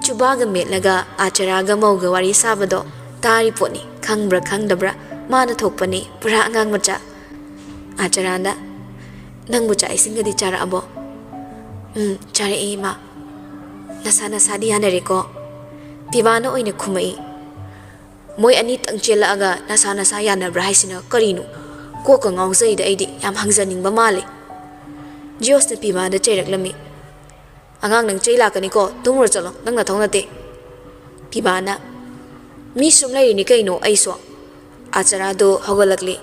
ꯆꯨꯕꯥꯒ ꯃꯦꯠꯂꯒ ꯑꯥꯆꯥꯔꯥꯒ ꯃꯧꯒ ꯋꯥꯔꯤ ꯁꯥꯕꯗꯣ ꯇꯥꯔꯤ ꯄꯣꯠꯅꯤ꯫ ꯈꯪꯕ꯭ꯔꯥ ꯈꯪꯗꯕ꯭ꯔꯥ, ꯃꯥꯅ ꯊꯣꯛꯄꯅꯤ, ꯄꯨꯔꯥ ꯑꯉꯥꯡ ꯃꯆꯥ꯫ ꯑꯥꯆꯥꯔꯥꯅ, "ꯅꯪꯕꯨ ꯆꯥꯛ ꯏꯁꯤꯡꯒꯗꯤ ꯆꯥꯔꯛꯑꯕꯣ?" "ꯎꯝ, ꯆꯥꯔꯛꯑꯦ, ꯏꯃꯥ꯫ ꯅꯁꯥ ꯅꯁꯥꯗꯤ ꯌꯥꯅꯔꯦꯀꯣ?" ꯄꯤꯕꯥꯅ ꯑꯣꯏꯅ ꯈꯨꯝꯃꯛꯏ꯫ "ꯃꯣꯏ ꯑꯅꯤꯇꯪ ꯆꯦꯜꯂꯛꯑꯒ ꯅꯁꯥ ꯅꯁꯥ ꯌꯥꯅꯕ꯭ꯔꯥ ꯍꯥꯏꯁꯤꯅ ꯀꯔꯤꯅꯣ? ꯀꯣꯛꯀ ꯉꯥꯎꯖꯩꯗ ꯑꯩꯗꯤ, ꯌꯥꯝ ꯍꯪꯖꯅꯤꯡꯕ ꯃꯥꯜꯂꯦ꯫" ꯖꯤꯌꯣꯁꯅ ꯄꯤꯕꯥꯗ ꯆꯩꯔꯛꯂꯝꯃꯤ꯫ "ꯑꯉꯥꯡ, ꯅꯪ ꯆꯩ ꯂꯥꯛꯀꯅꯤꯀꯣ, ꯇꯨꯝꯃꯨꯔꯣ ꯆꯠꯂꯣ, ꯅꯪ ꯅꯊꯧ ꯅꯠꯇꯦ꯫" ꯄꯤꯕꯥꯅ, "ꯃꯤ ꯁꯨꯝ ꯂꯩꯔꯤꯅꯤ ꯀꯩꯅꯣ ꯑꯩꯁꯨ꯫" ꯑꯥꯆꯥꯔꯥꯗꯣ ꯍꯧꯒꯠꯂꯛꯂꯤ꯫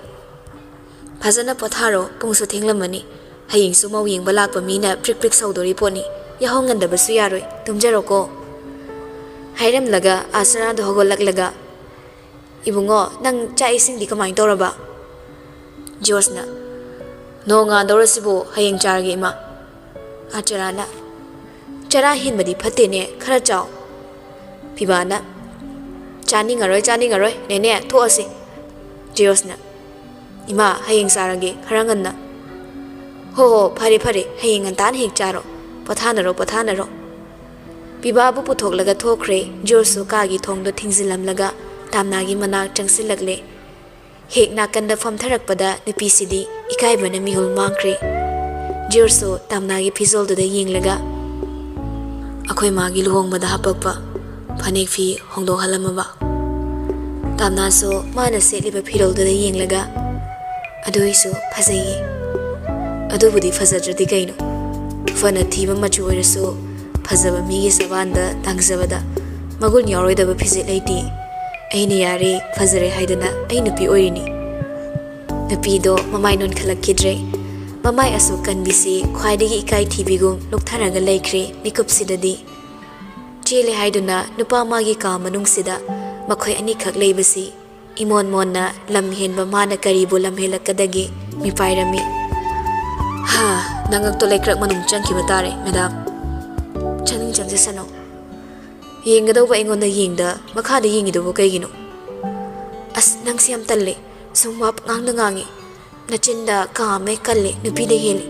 "ꯐꯖꯅ ꯄꯣꯊꯥꯔꯣ, ꯄꯨꯡꯁꯨ ꯊꯦꯡꯂꯝꯃꯅꯤ꯫ ꯍꯌꯦꯡꯁꯨ ꯃꯧ ꯌꯦꯡꯕ ꯂꯥꯛꯄ ꯃꯤꯅ ꯄ꯭ꯔꯤꯛ ꯄ꯭ꯔꯤꯛ ꯁꯧꯗꯣꯔꯤ ꯄꯣꯠꯅꯤ꯫ ꯌꯥꯍꯧ ꯉꯟꯗꯕꯁꯨ ꯌꯥꯔꯣꯏ, ꯇꯨꯝꯖꯔꯣꯀꯣ꯫" ꯍꯥꯏꯔꯝꯂꯒ ꯑꯥꯆꯥꯔꯥꯗꯣ ꯍꯧꯒꯠꯂꯛꯂꯒ, "ꯏꯕꯨꯡꯉꯣ, ꯅꯪ ꯆꯥꯛ ꯏꯁꯤꯡꯗꯤ ꯀꯃꯥꯏꯅ ꯇꯧꯔꯕ?" ꯖꯣꯔꯖꯅ, "ꯅꯣꯡ ꯉꯥꯟꯗꯧꯔꯁꯤꯕꯨ, ꯍꯌꯦꯡ ꯆꯥꯔꯒꯦ, ꯏꯃꯥ꯫" ꯑꯥꯆꯥꯔꯥꯅ, "ꯆꯔꯥ ꯍꯦꯟꯕꯗꯤ ꯐꯠꯇꯦꯅꯦ, ꯈꯔ ꯆꯥꯎ꯫" ꯄꯤꯕꯥꯅ, "ꯆꯥꯅꯤꯡꯉꯔꯣꯏ, ꯆꯥꯅꯤꯡꯉꯔꯣꯏ, ꯅꯦꯅꯦ, ꯊꯣꯛꯑꯁꯤ꯫" ꯖꯣꯔꯖꯅ, "ꯏꯃꯥ, ꯍꯌꯦꯡ ꯆꯥꯔꯒꯦ, ꯈꯔ ꯉꯟꯅ꯫" "ꯍꯣ ꯍꯣ, ꯐꯔꯦ ꯐꯔꯦ, ꯍꯌꯦꯡ ꯉꯟꯇꯥꯅ ꯍꯦꯛ ꯆꯥꯔꯣ꯫ ꯄꯣꯊꯥꯅꯔꯣ, ꯄꯣꯊꯥꯅꯔꯣ꯫" ꯄꯤꯕꯥꯕꯨ ꯄꯨꯊꯣꯛꯂꯒ ꯊꯣꯛꯈ꯭ꯔꯦ꯫ ꯖꯣꯔꯖꯁꯨ ꯀꯥꯒꯤ ꯊꯣꯡꯗꯣ ꯊꯤꯡꯖꯤꯜꯂꯝꯂꯒ ꯇꯥꯝꯅꯥꯒꯤ ꯃꯅꯥꯛ ꯆꯪꯁꯤꯜꯂꯛꯂꯦ꯫ ꯍꯦꯛ ꯅꯥꯀꯟꯗ ꯐꯝꯊꯔꯛꯄꯗ ꯅꯨꯄꯤꯁꯤꯗꯤ ꯏꯀꯥꯏꯕꯅ ꯃꯤꯍꯨꯜ ꯃꯥꯡꯈ꯭ꯔꯦ꯫ ꯖꯣꯔꯖꯁꯨ ꯇꯥꯝꯅꯥꯒꯤ ꯐꯤꯖꯣꯜꯗꯨꯗ ꯌꯦꯡꯂꯒ, "ꯑꯩꯈꯣꯏ ꯃꯥꯒꯤ ꯂꯨꯍꯣꯡꯕꯗ ꯍꯥꯄꯛꯄ ꯐꯅꯦꯛ ꯐꯤ ꯍꯣꯡꯗꯣꯛꯍꯜꯂꯝꯃꯕ?" ꯇꯥꯝꯅꯥꯁꯨ ꯃꯥꯅ ꯁꯦꯠꯂꯤꯕ ꯐꯤꯔꯣꯜꯗꯨꯗ ꯌꯦꯡꯂꯒ, "ꯑꯗꯨꯏꯁꯨ ꯐꯖꯩꯌꯦ꯫ ꯑꯗꯨꯕꯨꯗꯤ ꯐꯖꯗ꯭ꯔꯗꯤ ꯀꯩꯅꯣ? ꯐꯅ ꯊꯤꯕ ꯃꯆꯨ ꯑꯣꯏꯔꯁꯨ ꯐꯖꯕ ꯃꯤꯒꯤ ꯁꯕꯥꯟꯗ ꯂꯥꯡꯖꯕꯗ ꯃꯒꯨꯟ ꯌꯥꯎꯔꯣꯏꯗꯕ ꯐꯤꯖꯦꯠ ꯂꯩꯇꯦ꯫ ꯑꯩꯅ ꯌꯥꯔꯦ, ꯐꯖꯔꯦ ꯍꯥꯏꯗꯅ ꯑꯩ ꯅꯨꯄꯤ ꯑꯣꯏꯔꯤꯅꯤ꯫" ꯅꯨꯄꯤꯗꯣ ꯃꯃꯥꯏ ꯅꯣꯟꯈꯠꯂꯛꯈꯤꯗ꯭ꯔꯦ꯫ ꯃꯃꯥꯏ ꯑꯁꯨꯛ ꯀꯟꯕꯤꯁꯤ ꯈ꯭ꯋꯥꯏꯗꯒꯤ ꯏꯀꯥꯏ ꯊꯤꯕꯤꯒꯨꯝ ꯂꯨꯛꯊꯔꯒ ꯂꯩꯈ꯭ꯔꯦ ꯃꯤꯀꯨꯞꯁꯤꯗꯗꯤ꯫ ꯆꯦꯜꯂꯦ ꯍꯥꯏꯗꯨꯅ ꯅꯨꯄꯥ ꯑꯃꯒꯤ ꯀꯥ ꯃꯅꯨꯡꯁꯤꯗ ꯃꯈꯣꯏ ꯑꯅꯤꯈꯛ ꯂꯩꯕꯁꯤ ꯏꯃꯣꯟ ꯃꯣꯟꯅ ꯂꯝ ꯍꯦꯟꯕ ꯃꯥꯅ ꯀꯔꯤꯕꯨ ꯂꯝ ꯍꯦꯜꯂꯛꯀꯗꯒꯦ ꯃꯤꯄꯥꯏꯔꯝꯃꯤ꯫ ꯍꯥ, ꯅꯉꯛꯇꯣ ꯂꯩꯀ꯭ꯔꯛ ꯃꯅꯨꯡ ꯆꯪꯈꯤꯕ ꯇꯥꯔꯦ, ꯃꯦꯗꯥꯝ꯫ ꯆꯪꯅꯤꯡ ꯆꯪꯖꯁꯅꯨ꯫ ꯌꯦꯡꯒꯗꯧꯕ ꯑꯩꯉꯣꯟꯗ ꯌꯦꯡꯗ ꯃꯈꯥꯗ ꯌꯦꯡꯉꯤꯗꯨꯕꯨ ꯀꯩꯒꯤꯅꯣ? ꯑꯁ, ꯅꯪꯁꯤ ꯌꯥꯝ ꯇꯜꯂꯦ꯫ ꯁꯨꯝ ꯋꯥ ꯄꯉꯥꯡꯗ ꯉꯥꯡꯉꯤ꯫ ꯅꯆꯤꯟꯗ ꯀꯥ ꯑꯃ ꯀꯜꯂꯦ, ꯅꯨꯄꯤꯗ ꯍꯦꯜꯂꯦ꯫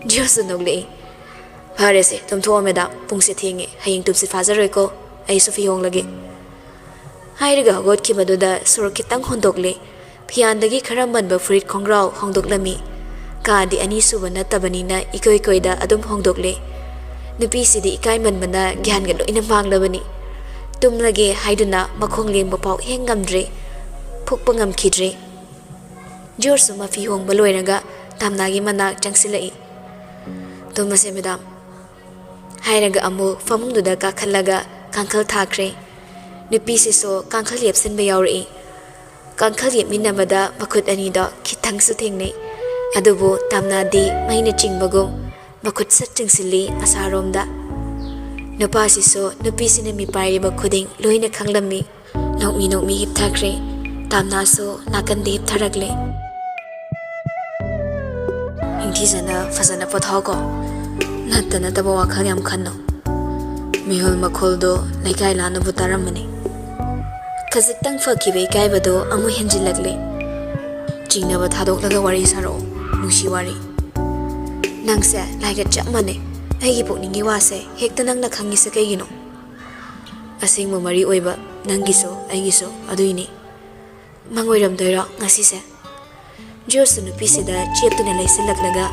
ꯖꯤꯌꯣꯁꯨ ꯅꯣꯛꯂꯛꯏ꯫ ꯐꯔꯦꯁꯦ, ꯇꯨꯝꯊꯣꯛꯑꯣ ꯃꯦꯗꯥꯝ, ꯄꯨꯡꯁꯦ ꯊꯦꯡꯉꯦ, ꯍꯌꯦꯡ ꯇꯨꯝꯁꯤꯠ ꯐꯥꯖꯔꯣꯏꯀꯣ, ꯑꯩꯁꯨ ꯐꯤ ꯍꯣꯡꯂꯒꯦ꯫ ꯍꯥꯏꯔꯒ ꯍꯧꯒꯠꯈꯤꯕꯗꯨꯗ ꯁꯣꯔ ꯈꯤꯇꯪ ꯍꯣꯟꯗꯣꯛꯂꯦ꯫ ꯐꯤꯌꯥꯟꯗꯒꯤ ꯈꯔ ꯃꯟꯕ ꯐꯨꯔꯤꯠ ꯈꯣꯡꯒ꯭ꯔꯥꯎ ꯍꯣꯡꯗꯣꯛꯂꯝꯃꯤ꯫ ꯀꯥꯗꯤ ꯑꯅꯤꯁꯨꯕ ꯅꯠꯇꯕꯅꯤꯅ ꯏꯀꯣꯏ ꯀꯣꯏꯗ ꯑꯗꯨꯝ ꯍꯣꯡꯗꯣꯛꯂꯦ꯫ ꯅꯨꯄꯤꯁꯤꯗꯤ ꯏꯀꯥꯏꯃꯟꯕꯅ ꯒ꯭ꯌꯥꯟꯒ ꯂꯣꯏꯅ ꯃꯥꯡꯂꯕꯅꯤ꯫ ꯇꯨꯝꯂꯒꯦ ꯍꯥꯏꯗꯨꯅ ꯃꯈꯣꯡ ꯂꯦꯡꯕ ꯐꯥꯎ ꯍꯦꯛ ꯉꯝꯗ꯭ꯔꯦ꯫ ꯐꯨꯛꯄ ꯉꯝꯈꯤꯗ꯭ꯔꯦ꯫ ꯖꯣꯔꯖꯁꯨ ꯃꯐꯤ ꯍꯣꯡꯕ ꯂꯣꯏꯔꯒ ꯇꯥꯝꯅꯥꯒꯤ ꯃꯅꯥꯛ ꯆꯪꯁꯤꯜꯂꯛꯏ꯫ "ꯇꯨꯝꯃꯁꯦ ꯃꯦꯗꯥꯝ," ꯍꯥꯏꯔꯒ ꯑꯃꯨꯛ ꯐꯃꯨꯡꯗꯨꯗ ꯀꯥꯈꯠꯂꯒ ꯀꯥꯡꯈꯜ ꯊꯥꯈ꯭ꯔꯦ꯫ ꯅꯨꯄꯤꯁꯤꯁꯨ ꯀꯥꯡꯈꯜ ꯌꯦꯞꯁꯤꯟꯕ ꯌꯥꯎꯔꯛꯏ꯫ ꯀꯥꯡꯈꯜ ꯌꯦꯞꯃꯤꯟꯅꯕꯗ ꯃꯈꯨꯠ ꯑꯅꯤꯗꯣ ꯈꯤꯇꯪꯁꯨ ꯊꯦꯡꯅꯩ꯫ ꯑꯗꯨꯕꯨ ꯇꯥꯝꯅꯥꯗꯤ ꯃꯩꯅ ꯆꯤꯡꯕꯒꯨꯝ ꯃꯈꯨꯠ ꯁꯠ ꯆꯤꯡꯁꯤꯜꯂꯤ ꯑꯁꯥꯔꯣꯝꯗ꯫ ꯅꯨꯄꯥꯁꯤꯁꯨ ꯅꯨꯄꯤꯁꯤꯅ ꯃꯤꯄꯥꯏꯔꯤꯕ ꯈꯨꯗꯤꯡ ꯂꯣꯏꯅ ꯈꯪꯂꯝꯃꯤ꯫ ꯅꯣꯛꯃꯤ ꯅꯣꯛꯃꯤ ꯍꯤꯞꯊꯈ꯭ꯔꯦ꯫ ꯇꯥꯝꯅꯥꯁꯨ ꯅꯥꯀꯟꯗ ꯍꯤꯞꯊꯔꯛꯂꯦ꯫ "ꯅꯤꯡꯊꯤꯖꯅ ꯐꯖꯅ ꯄꯣꯊꯥꯎꯀꯣ꯫ ꯅꯠꯇ ꯅꯠꯇꯕ ꯋꯥꯈꯜ ꯌꯥꯝ ꯈꯟꯅꯨ꯫ ꯃꯤꯍꯨꯜ ꯃꯈꯣꯜꯗꯣ ꯂꯩꯀꯥꯏ ꯂꯥꯟꯅꯕꯨ ꯇꯥꯔꯝꯃꯅꯤ꯫" ꯈꯖꯤꯛꯇꯪ ꯐꯈꯤꯕ ꯏꯀꯥꯏꯕꯗꯣ ꯑꯃꯨꯛ ꯍꯦꯟꯖꯤꯜꯂꯛꯂꯦ꯫ "ꯆꯤꯡꯅꯕ ꯊꯥꯗꯣꯛꯂꯒ ꯋꯥꯔꯤ ꯁꯥꯔꯛꯑꯣ, ꯅꯨꯡꯁꯤ ꯋꯥꯔꯤ꯫ ꯅꯪꯁꯦ ꯂꯥꯏꯒ ꯆꯞ ꯃꯥꯟꯅꯩ꯫ ꯑꯩꯒꯤ ꯄꯨꯛꯅꯤꯡꯒꯤ ꯋꯥꯁꯦ ꯍꯦꯛꯇ ꯅꯪꯅ ꯈꯪꯉꯤꯁꯦ ꯀꯩꯒꯤꯅꯣ? ꯑꯁꯦꯡꯕ ꯃꯔꯤ ꯑꯣꯏꯕ ꯅꯪꯒꯤꯁꯨ ꯑꯩꯒꯤꯁꯨ ꯑꯗꯨꯏꯅꯤ꯫ ꯃꯪ ꯑꯣꯏꯔꯝꯗꯣꯏꯔꯣ ꯉꯁꯤꯁꯦ?" ꯖꯣꯔꯖꯁꯨ ꯅꯨꯄꯤꯁꯤꯗ ꯆꯦꯞꯇꯨꯅ ꯂꯩꯁꯤꯜꯂꯛꯂꯒ,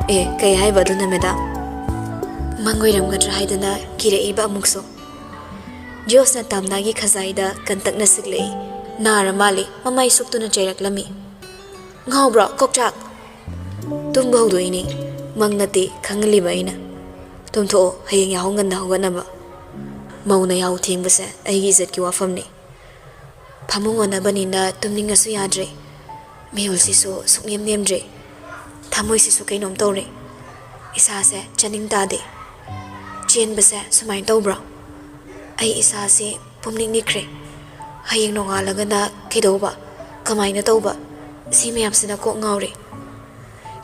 "ꯑꯦ, ꯀꯩ ꯍꯥꯏꯕ ꯑꯗꯨꯅ, ꯃꯦꯗꯥꯝ? ꯃꯪ ꯑꯣꯏꯔꯝꯒꯗ꯭ꯔꯥ ꯍꯥꯏꯗꯅ ꯀꯤꯔꯛꯏꯕ ꯑꯃꯨꯛꯁꯨ?" ꯖꯣꯔꯖꯅ ꯇꯥꯝꯅꯥꯒꯤ ꯈꯖꯥꯏꯗ ꯀꯟꯇꯛꯅ ꯁꯤꯛꯂꯛꯏ꯫ ꯅꯥꯔ ꯃꯥꯜꯂꯤ, ꯃꯃꯥꯏ ꯁꯨꯛꯇꯨꯅ ꯆꯩꯔꯛꯂꯝꯃꯤ꯫ "ꯉꯥꯎꯕ꯭ꯔꯣ, ꯀꯣꯛꯆꯥꯛ?" "ꯇꯨꯝꯕ ꯍꯧꯗꯣꯛꯏꯅꯤ, ꯃꯪ ꯅꯠꯇꯦ ꯈꯪꯍꯜꯂꯤꯕ ꯑꯩꯅ꯫ ꯇꯨꯝꯊꯣꯛꯑꯣ, ꯍꯌꯦꯡ ꯌꯥꯍꯧ ꯉꯟꯅ ꯍꯧꯒꯠꯅꯕ꯫ ꯃꯧꯅ ꯌꯥꯍꯧ ꯊꯦꯡꯕꯁꯦ ꯑꯩꯒꯤ ꯏꯖꯠꯀꯤ ꯋꯥꯐꯝꯅꯤ꯫" ꯐꯃꯨꯡ ꯑꯣꯟꯅꯕꯅꯤꯅ ꯇꯨꯝꯅꯤꯡꯉꯁꯨ ꯌꯥꯗ꯭ꯔꯦ꯫ ꯃꯤꯍꯨꯜꯁꯤꯁꯨ ꯁꯨꯛꯅꯦꯝ ꯅꯦꯝꯗ꯭ꯔꯦ꯫ ꯊꯃꯣꯏꯁꯤꯁꯨ ꯀꯩꯅꯣꯝ ꯇꯧꯔꯦ꯫ ꯏꯁꯥꯁꯦ ꯆꯥꯅꯤꯡ ꯇꯥꯗꯦ꯫ ꯆꯦꯟꯕꯁꯦ ꯁꯨꯃꯥꯏꯅ ꯇꯧꯕ꯭ꯔꯣ? ꯑꯩ ꯏꯁꯥꯁꯦ ꯄꯨꯝꯅꯤꯛ ꯅꯤꯛꯈ꯭ꯔꯦ꯫ ꯍꯌꯦꯡ ꯅꯣꯡꯉꯥꯜꯂꯒꯅ ꯀꯩꯗꯧꯕ? ꯀꯃꯥꯏꯅ ꯇꯧꯕ? ꯁꯤ ꯃꯌꯥꯝꯁꯤꯅ ꯀꯣꯛ ꯉꯥꯎꯔꯦ꯫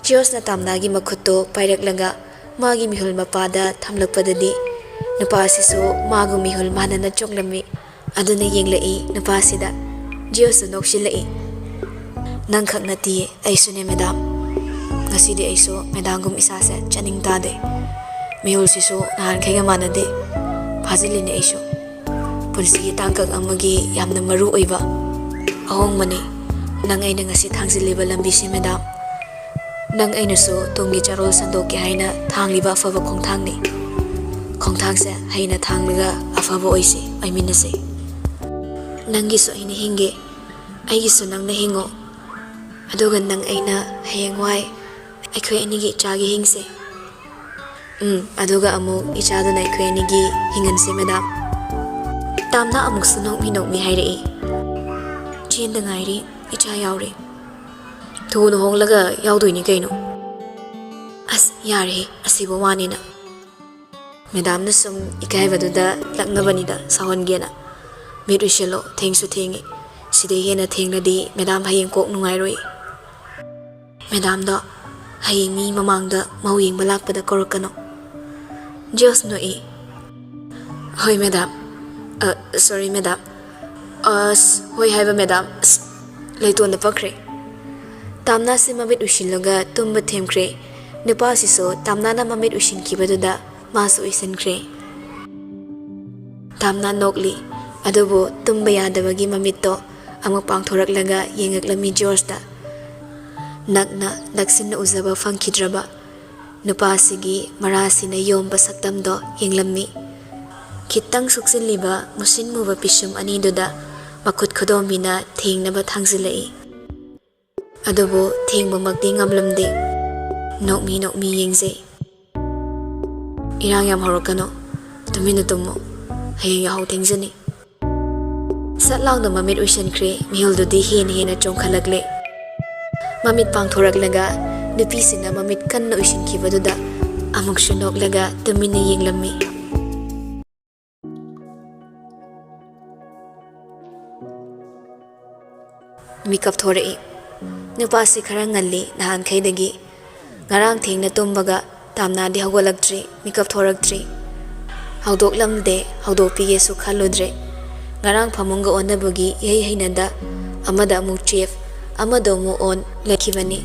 ꯖꯤꯌꯣꯁꯅ ꯇꯥꯝꯅꯥꯒꯤ ꯃꯈꯨꯠꯇꯣ ꯄꯥꯏꯔꯛꯂꯒ ꯃꯥꯒꯤ ꯃꯤꯍꯨꯜ ꯃꯄꯥꯗ ꯊꯝꯂꯛꯄꯗꯗꯤ ꯅꯨꯄꯥꯁꯤꯁꯨ ꯃꯥꯒ ꯃꯤꯍꯨꯜ ꯃꯥꯟꯅꯅ ꯆꯣꯡꯂꯝꯃꯤ꯫ ꯑꯗꯨꯅ ꯌꯦꯡꯂꯛꯏ ꯅꯨꯄꯥꯁꯤꯗ꯫ ꯖꯤꯌꯣꯁꯁꯨ ꯅꯣꯛꯁꯤꯜꯂꯛꯏ꯫ "ꯅꯪꯈꯛ ꯅꯠꯇꯤꯌꯦ, ꯑꯩꯁꯨꯅꯦ ꯃꯦꯗꯥꯝ꯫ ꯉꯁꯤꯗꯤ ꯑꯩꯁꯨ ꯃꯦꯗꯥꯝꯒꯨꯝ ꯏꯁꯥꯁꯦ ꯆꯥꯅꯤꯡ ꯇꯥꯗꯦ꯫ ꯃꯤꯍꯨꯜꯁꯤꯁꯨ ꯅꯍꯥꯟꯈꯩꯒ ꯃꯥꯟꯅꯗꯦ꯫ ꯐꯥꯖꯤꯜꯂꯤꯅꯦ ꯑꯩꯁꯨ꯫ ꯄꯨꯟꯁꯤꯒꯤ ꯇꯥꯡꯀꯛ ꯑꯃꯒꯤ ꯌꯥꯝꯅ ꯃꯔꯨ ꯑꯣꯏꯕ ꯑꯍꯣꯡꯕꯅꯤ ꯅꯪ ꯑꯩꯅ ꯉꯁꯤ ꯊꯥꯡꯖꯤꯜꯂꯤꯕ ꯂꯝꯕꯤꯁꯤ ꯃꯦꯗꯥꯝ꯫ ꯅꯪ ꯑꯩꯅꯁꯨ ꯇꯨꯡꯒꯤ ꯆꯥꯔꯣꯜ ꯁꯟꯗꯣꯛꯀꯦ ꯍꯥꯏꯅ ꯊꯥꯡꯂꯤꯕ ꯑꯐꯕ ꯈꯣꯡꯊꯥꯡꯅꯤ꯫ ꯈꯣꯡꯊꯥꯡꯁꯦ ꯍꯩꯅ ꯊꯥꯡꯂꯒ ꯑꯐꯕ ꯑꯣꯏꯁꯤ, ꯑꯣꯏꯃꯤꯟꯅꯁꯤ꯫ ꯅꯪꯒꯤꯁꯨ ꯑꯩꯅ ꯍꯤꯡꯒꯦ, ꯑꯩꯒꯤꯁꯨ ꯅꯪꯅ ꯍꯤꯡꯉꯣ꯫ ꯑꯗꯨꯒ ꯅꯪ ꯑꯩꯅ ꯍꯌꯦꯡꯋꯥꯏ ꯑꯩꯈꯣꯏ ꯑꯅꯤꯒꯤ ꯏꯆꯥꯒꯤ ꯍꯤꯡꯁꯦ꯫ ꯎꯝ, ꯑꯗꯨꯒ ꯑꯃꯨꯛ ꯏꯆꯥꯗꯨꯅ ꯑꯩꯈꯣꯏ ꯑꯅꯤꯒꯤ ꯍꯤꯡꯍꯟꯁꯦ ꯃꯦꯗꯥꯝ꯫" ꯇꯥꯝꯅ ꯑꯃꯨꯛꯁꯨ ꯅꯣꯛꯃꯤ ꯅꯣꯛꯃꯤ ꯍꯥꯏꯔꯛꯏ꯫ "ꯆꯦꯟꯗ ꯉꯥꯏꯔꯤ, ꯏꯆꯥ ꯌꯥꯎꯔꯦ꯫ ꯊꯨꯅ ꯍꯣꯡꯂꯒ ꯌꯥꯎꯗꯣꯏꯅꯤ ꯀꯩꯅꯣ꯫" "ꯑꯁ ꯌꯥꯔꯦꯍꯦ, ꯑꯁꯤꯕꯨ ꯋꯥꯅꯤꯅ꯫" ꯃꯦꯗꯥꯝꯅ ꯁꯨꯝ ꯏꯀꯥꯏꯕꯗꯨꯗ ꯂꯛꯅꯕꯅꯤꯗ, ꯁꯥꯎꯍꯟꯒꯦꯅ꯫ "ꯃꯤꯠ ꯎꯏꯁꯤꯜꯂꯣ, ꯊꯦꯡꯁꯨ ꯊꯦꯡꯉꯤ꯫ ꯁꯤꯗꯩ ꯍꯦꯟꯅ ꯊꯦꯡꯂꯗꯤ ꯃꯦꯗꯥꯝ ꯍꯌꯦꯡ ꯀꯣꯛ ꯅꯨꯡꯉꯥꯏꯔꯣꯏ꯫ ꯃꯦꯗꯥꯝꯗꯣ ꯍꯌꯦꯡ ꯃꯤ ꯃꯃꯥꯡꯗ ꯃꯧ ꯌꯦꯡꯕ ꯂꯥꯛꯄꯗ ꯀꯧꯔꯛꯀꯅꯣ꯫" ꯖꯤꯌꯣꯁ ꯅꯣꯛꯏ꯫ "ꯍꯣꯏ ꯃꯦꯗꯥꯝ꯫ ꯑ, ꯁꯣꯔꯤ ꯃꯦꯗꯥꯝ꯫ ꯑꯁ, ꯍꯣꯏ ꯍꯥꯏꯕ ꯃꯦꯗꯥꯝ꯫ ꯑꯁ, ꯂꯩꯇꯣꯟꯗ ꯄꯛꯈ꯭ꯔꯦ꯫" ꯇꯥꯝꯅꯥꯁꯤ ꯃꯃꯤꯠ ꯎꯏꯁꯤꯜꯂꯒ ꯇꯨꯝꯕ ꯊꯦꯝꯈ꯭ꯔꯦ꯫ ꯅꯨꯄꯥꯁꯤꯁꯨ ꯇꯥꯝꯅꯥꯅ ꯃꯃꯤꯠ ꯎꯏꯁꯤꯟꯈꯤꯕꯗꯨꯗ ꯃꯥꯁꯨ ꯎꯏꯁꯤꯟꯈ꯭ꯔꯦ꯫ ꯇꯥꯝꯅꯥ ꯅꯣꯛꯂꯤ, ꯑꯗꯨꯕꯨ ꯇꯨꯝꯕ ꯌꯥꯗꯕꯒꯤ ꯃꯃꯤꯠꯇꯣ ꯑꯃꯨꯛ ꯄꯥꯡꯊꯣꯔꯛꯂꯒ ꯌꯦꯡꯉꯛꯂꯝꯃꯤ ꯖꯣꯔꯖꯇ꯫ ꯅꯛꯅ ꯅꯛꯁꯤꯟꯅ ꯎꯖꯕ ꯐꯪꯈꯤꯗ꯭ꯔꯕ ꯅꯨꯄꯥꯁꯤꯒꯤ ꯃꯔꯥꯁꯤꯅ ꯌꯣꯝꯕ ꯁꯛꯇꯝꯗꯣ ꯌꯦꯡꯂꯝꯃꯤ꯫ ꯈꯤꯇꯪ ꯁꯨꯛꯆꯤꯜꯂꯤꯕ ꯃꯨꯁꯤꯟ ꯃꯨꯕ ꯄꯤꯁꯨꯝ ꯑꯅꯤꯗꯨꯗ ꯃꯈꯨꯠ ꯈꯨꯗꯣꯝꯕꯤꯅ ꯊꯦꯡꯅꯕ ꯊꯥꯡꯖꯤꯜꯂꯛꯏ꯫ ꯑꯗꯨꯕꯨ ꯊꯦꯡꯕꯃꯛꯇꯤ ꯉꯝꯂꯝꯗꯦ꯫ ꯅꯣꯛꯃꯤ ꯅꯣꯛꯃꯤ ꯌꯦꯡꯖꯩ꯫ "ꯏꯔꯥꯡ ꯌꯥꯝ ꯍꯧꯔꯛꯀꯅꯨ꯫ ꯇꯨꯃꯤꯟꯅ ꯇꯨꯝꯃꯨ꯫ ꯍꯌꯦꯡ ꯌꯥꯍꯧ ꯊꯦꯡꯖꯅꯤ꯫" ꯁꯠ ꯂꯥꯎꯅ ꯃꯃꯤꯠ ꯎꯏꯁꯤꯟꯈ꯭ꯔꯦ꯫ ꯃꯤꯍꯨꯜꯗꯨꯗꯤ ꯍꯦꯟꯅ ꯍꯦꯟꯅ ꯆꯣꯡꯈꯠꯂꯛꯂꯦ꯫ ꯃꯃꯤꯠ ꯄꯥꯡꯊꯣꯔꯛꯂꯒ ꯅꯨꯄꯤꯁꯤꯅ ꯃꯃꯤꯠ ꯀꯟꯅ ꯎꯏꯁꯤꯟꯈꯤꯕꯗꯨꯗ ꯑꯃꯨꯛꯁꯨ ꯅꯣꯛꯂꯒ ꯇꯨꯃꯤꯟꯅ ꯌꯦꯡꯂꯝꯃꯤ꯫ ꯃꯤꯀꯞ ꯊꯣꯔꯛꯏ꯫ ꯅꯨꯄꯥꯁꯤ ꯈꯔ ꯉꯜꯂꯤ ꯅꯍꯥꯟꯈꯩꯗꯒꯤ꯫ ꯉꯔꯥꯡ ꯊꯦꯡꯅ ꯇꯨꯝꯕꯒ ꯇꯥꯝꯅꯥꯗꯤ ꯍꯧꯒꯠꯂꯛꯇ꯭ꯔꯤ, ꯃꯤꯀꯞ ꯊꯣꯔꯛꯇ꯭ꯔꯤ꯫ ꯍꯧꯗꯣꯛꯂꯝꯗꯦ, ꯍꯧꯗꯣꯛꯄꯤꯒꯦꯁꯨ ꯈꯜꯂꯨꯗ꯭ꯔꯦ꯫ ꯉꯔꯥꯡ ꯐꯃꯨꯡꯒ ꯑꯣꯟꯅꯕꯒꯤ ꯏꯍꯩ ꯍꯩꯅꯗ ꯑꯃꯗ ꯑꯃꯨꯛ ꯆꯦꯞ, ꯑꯃꯗ ꯑꯃꯨꯛ ꯑꯣꯟ ꯂꯩꯈꯤꯕꯅꯤ꯫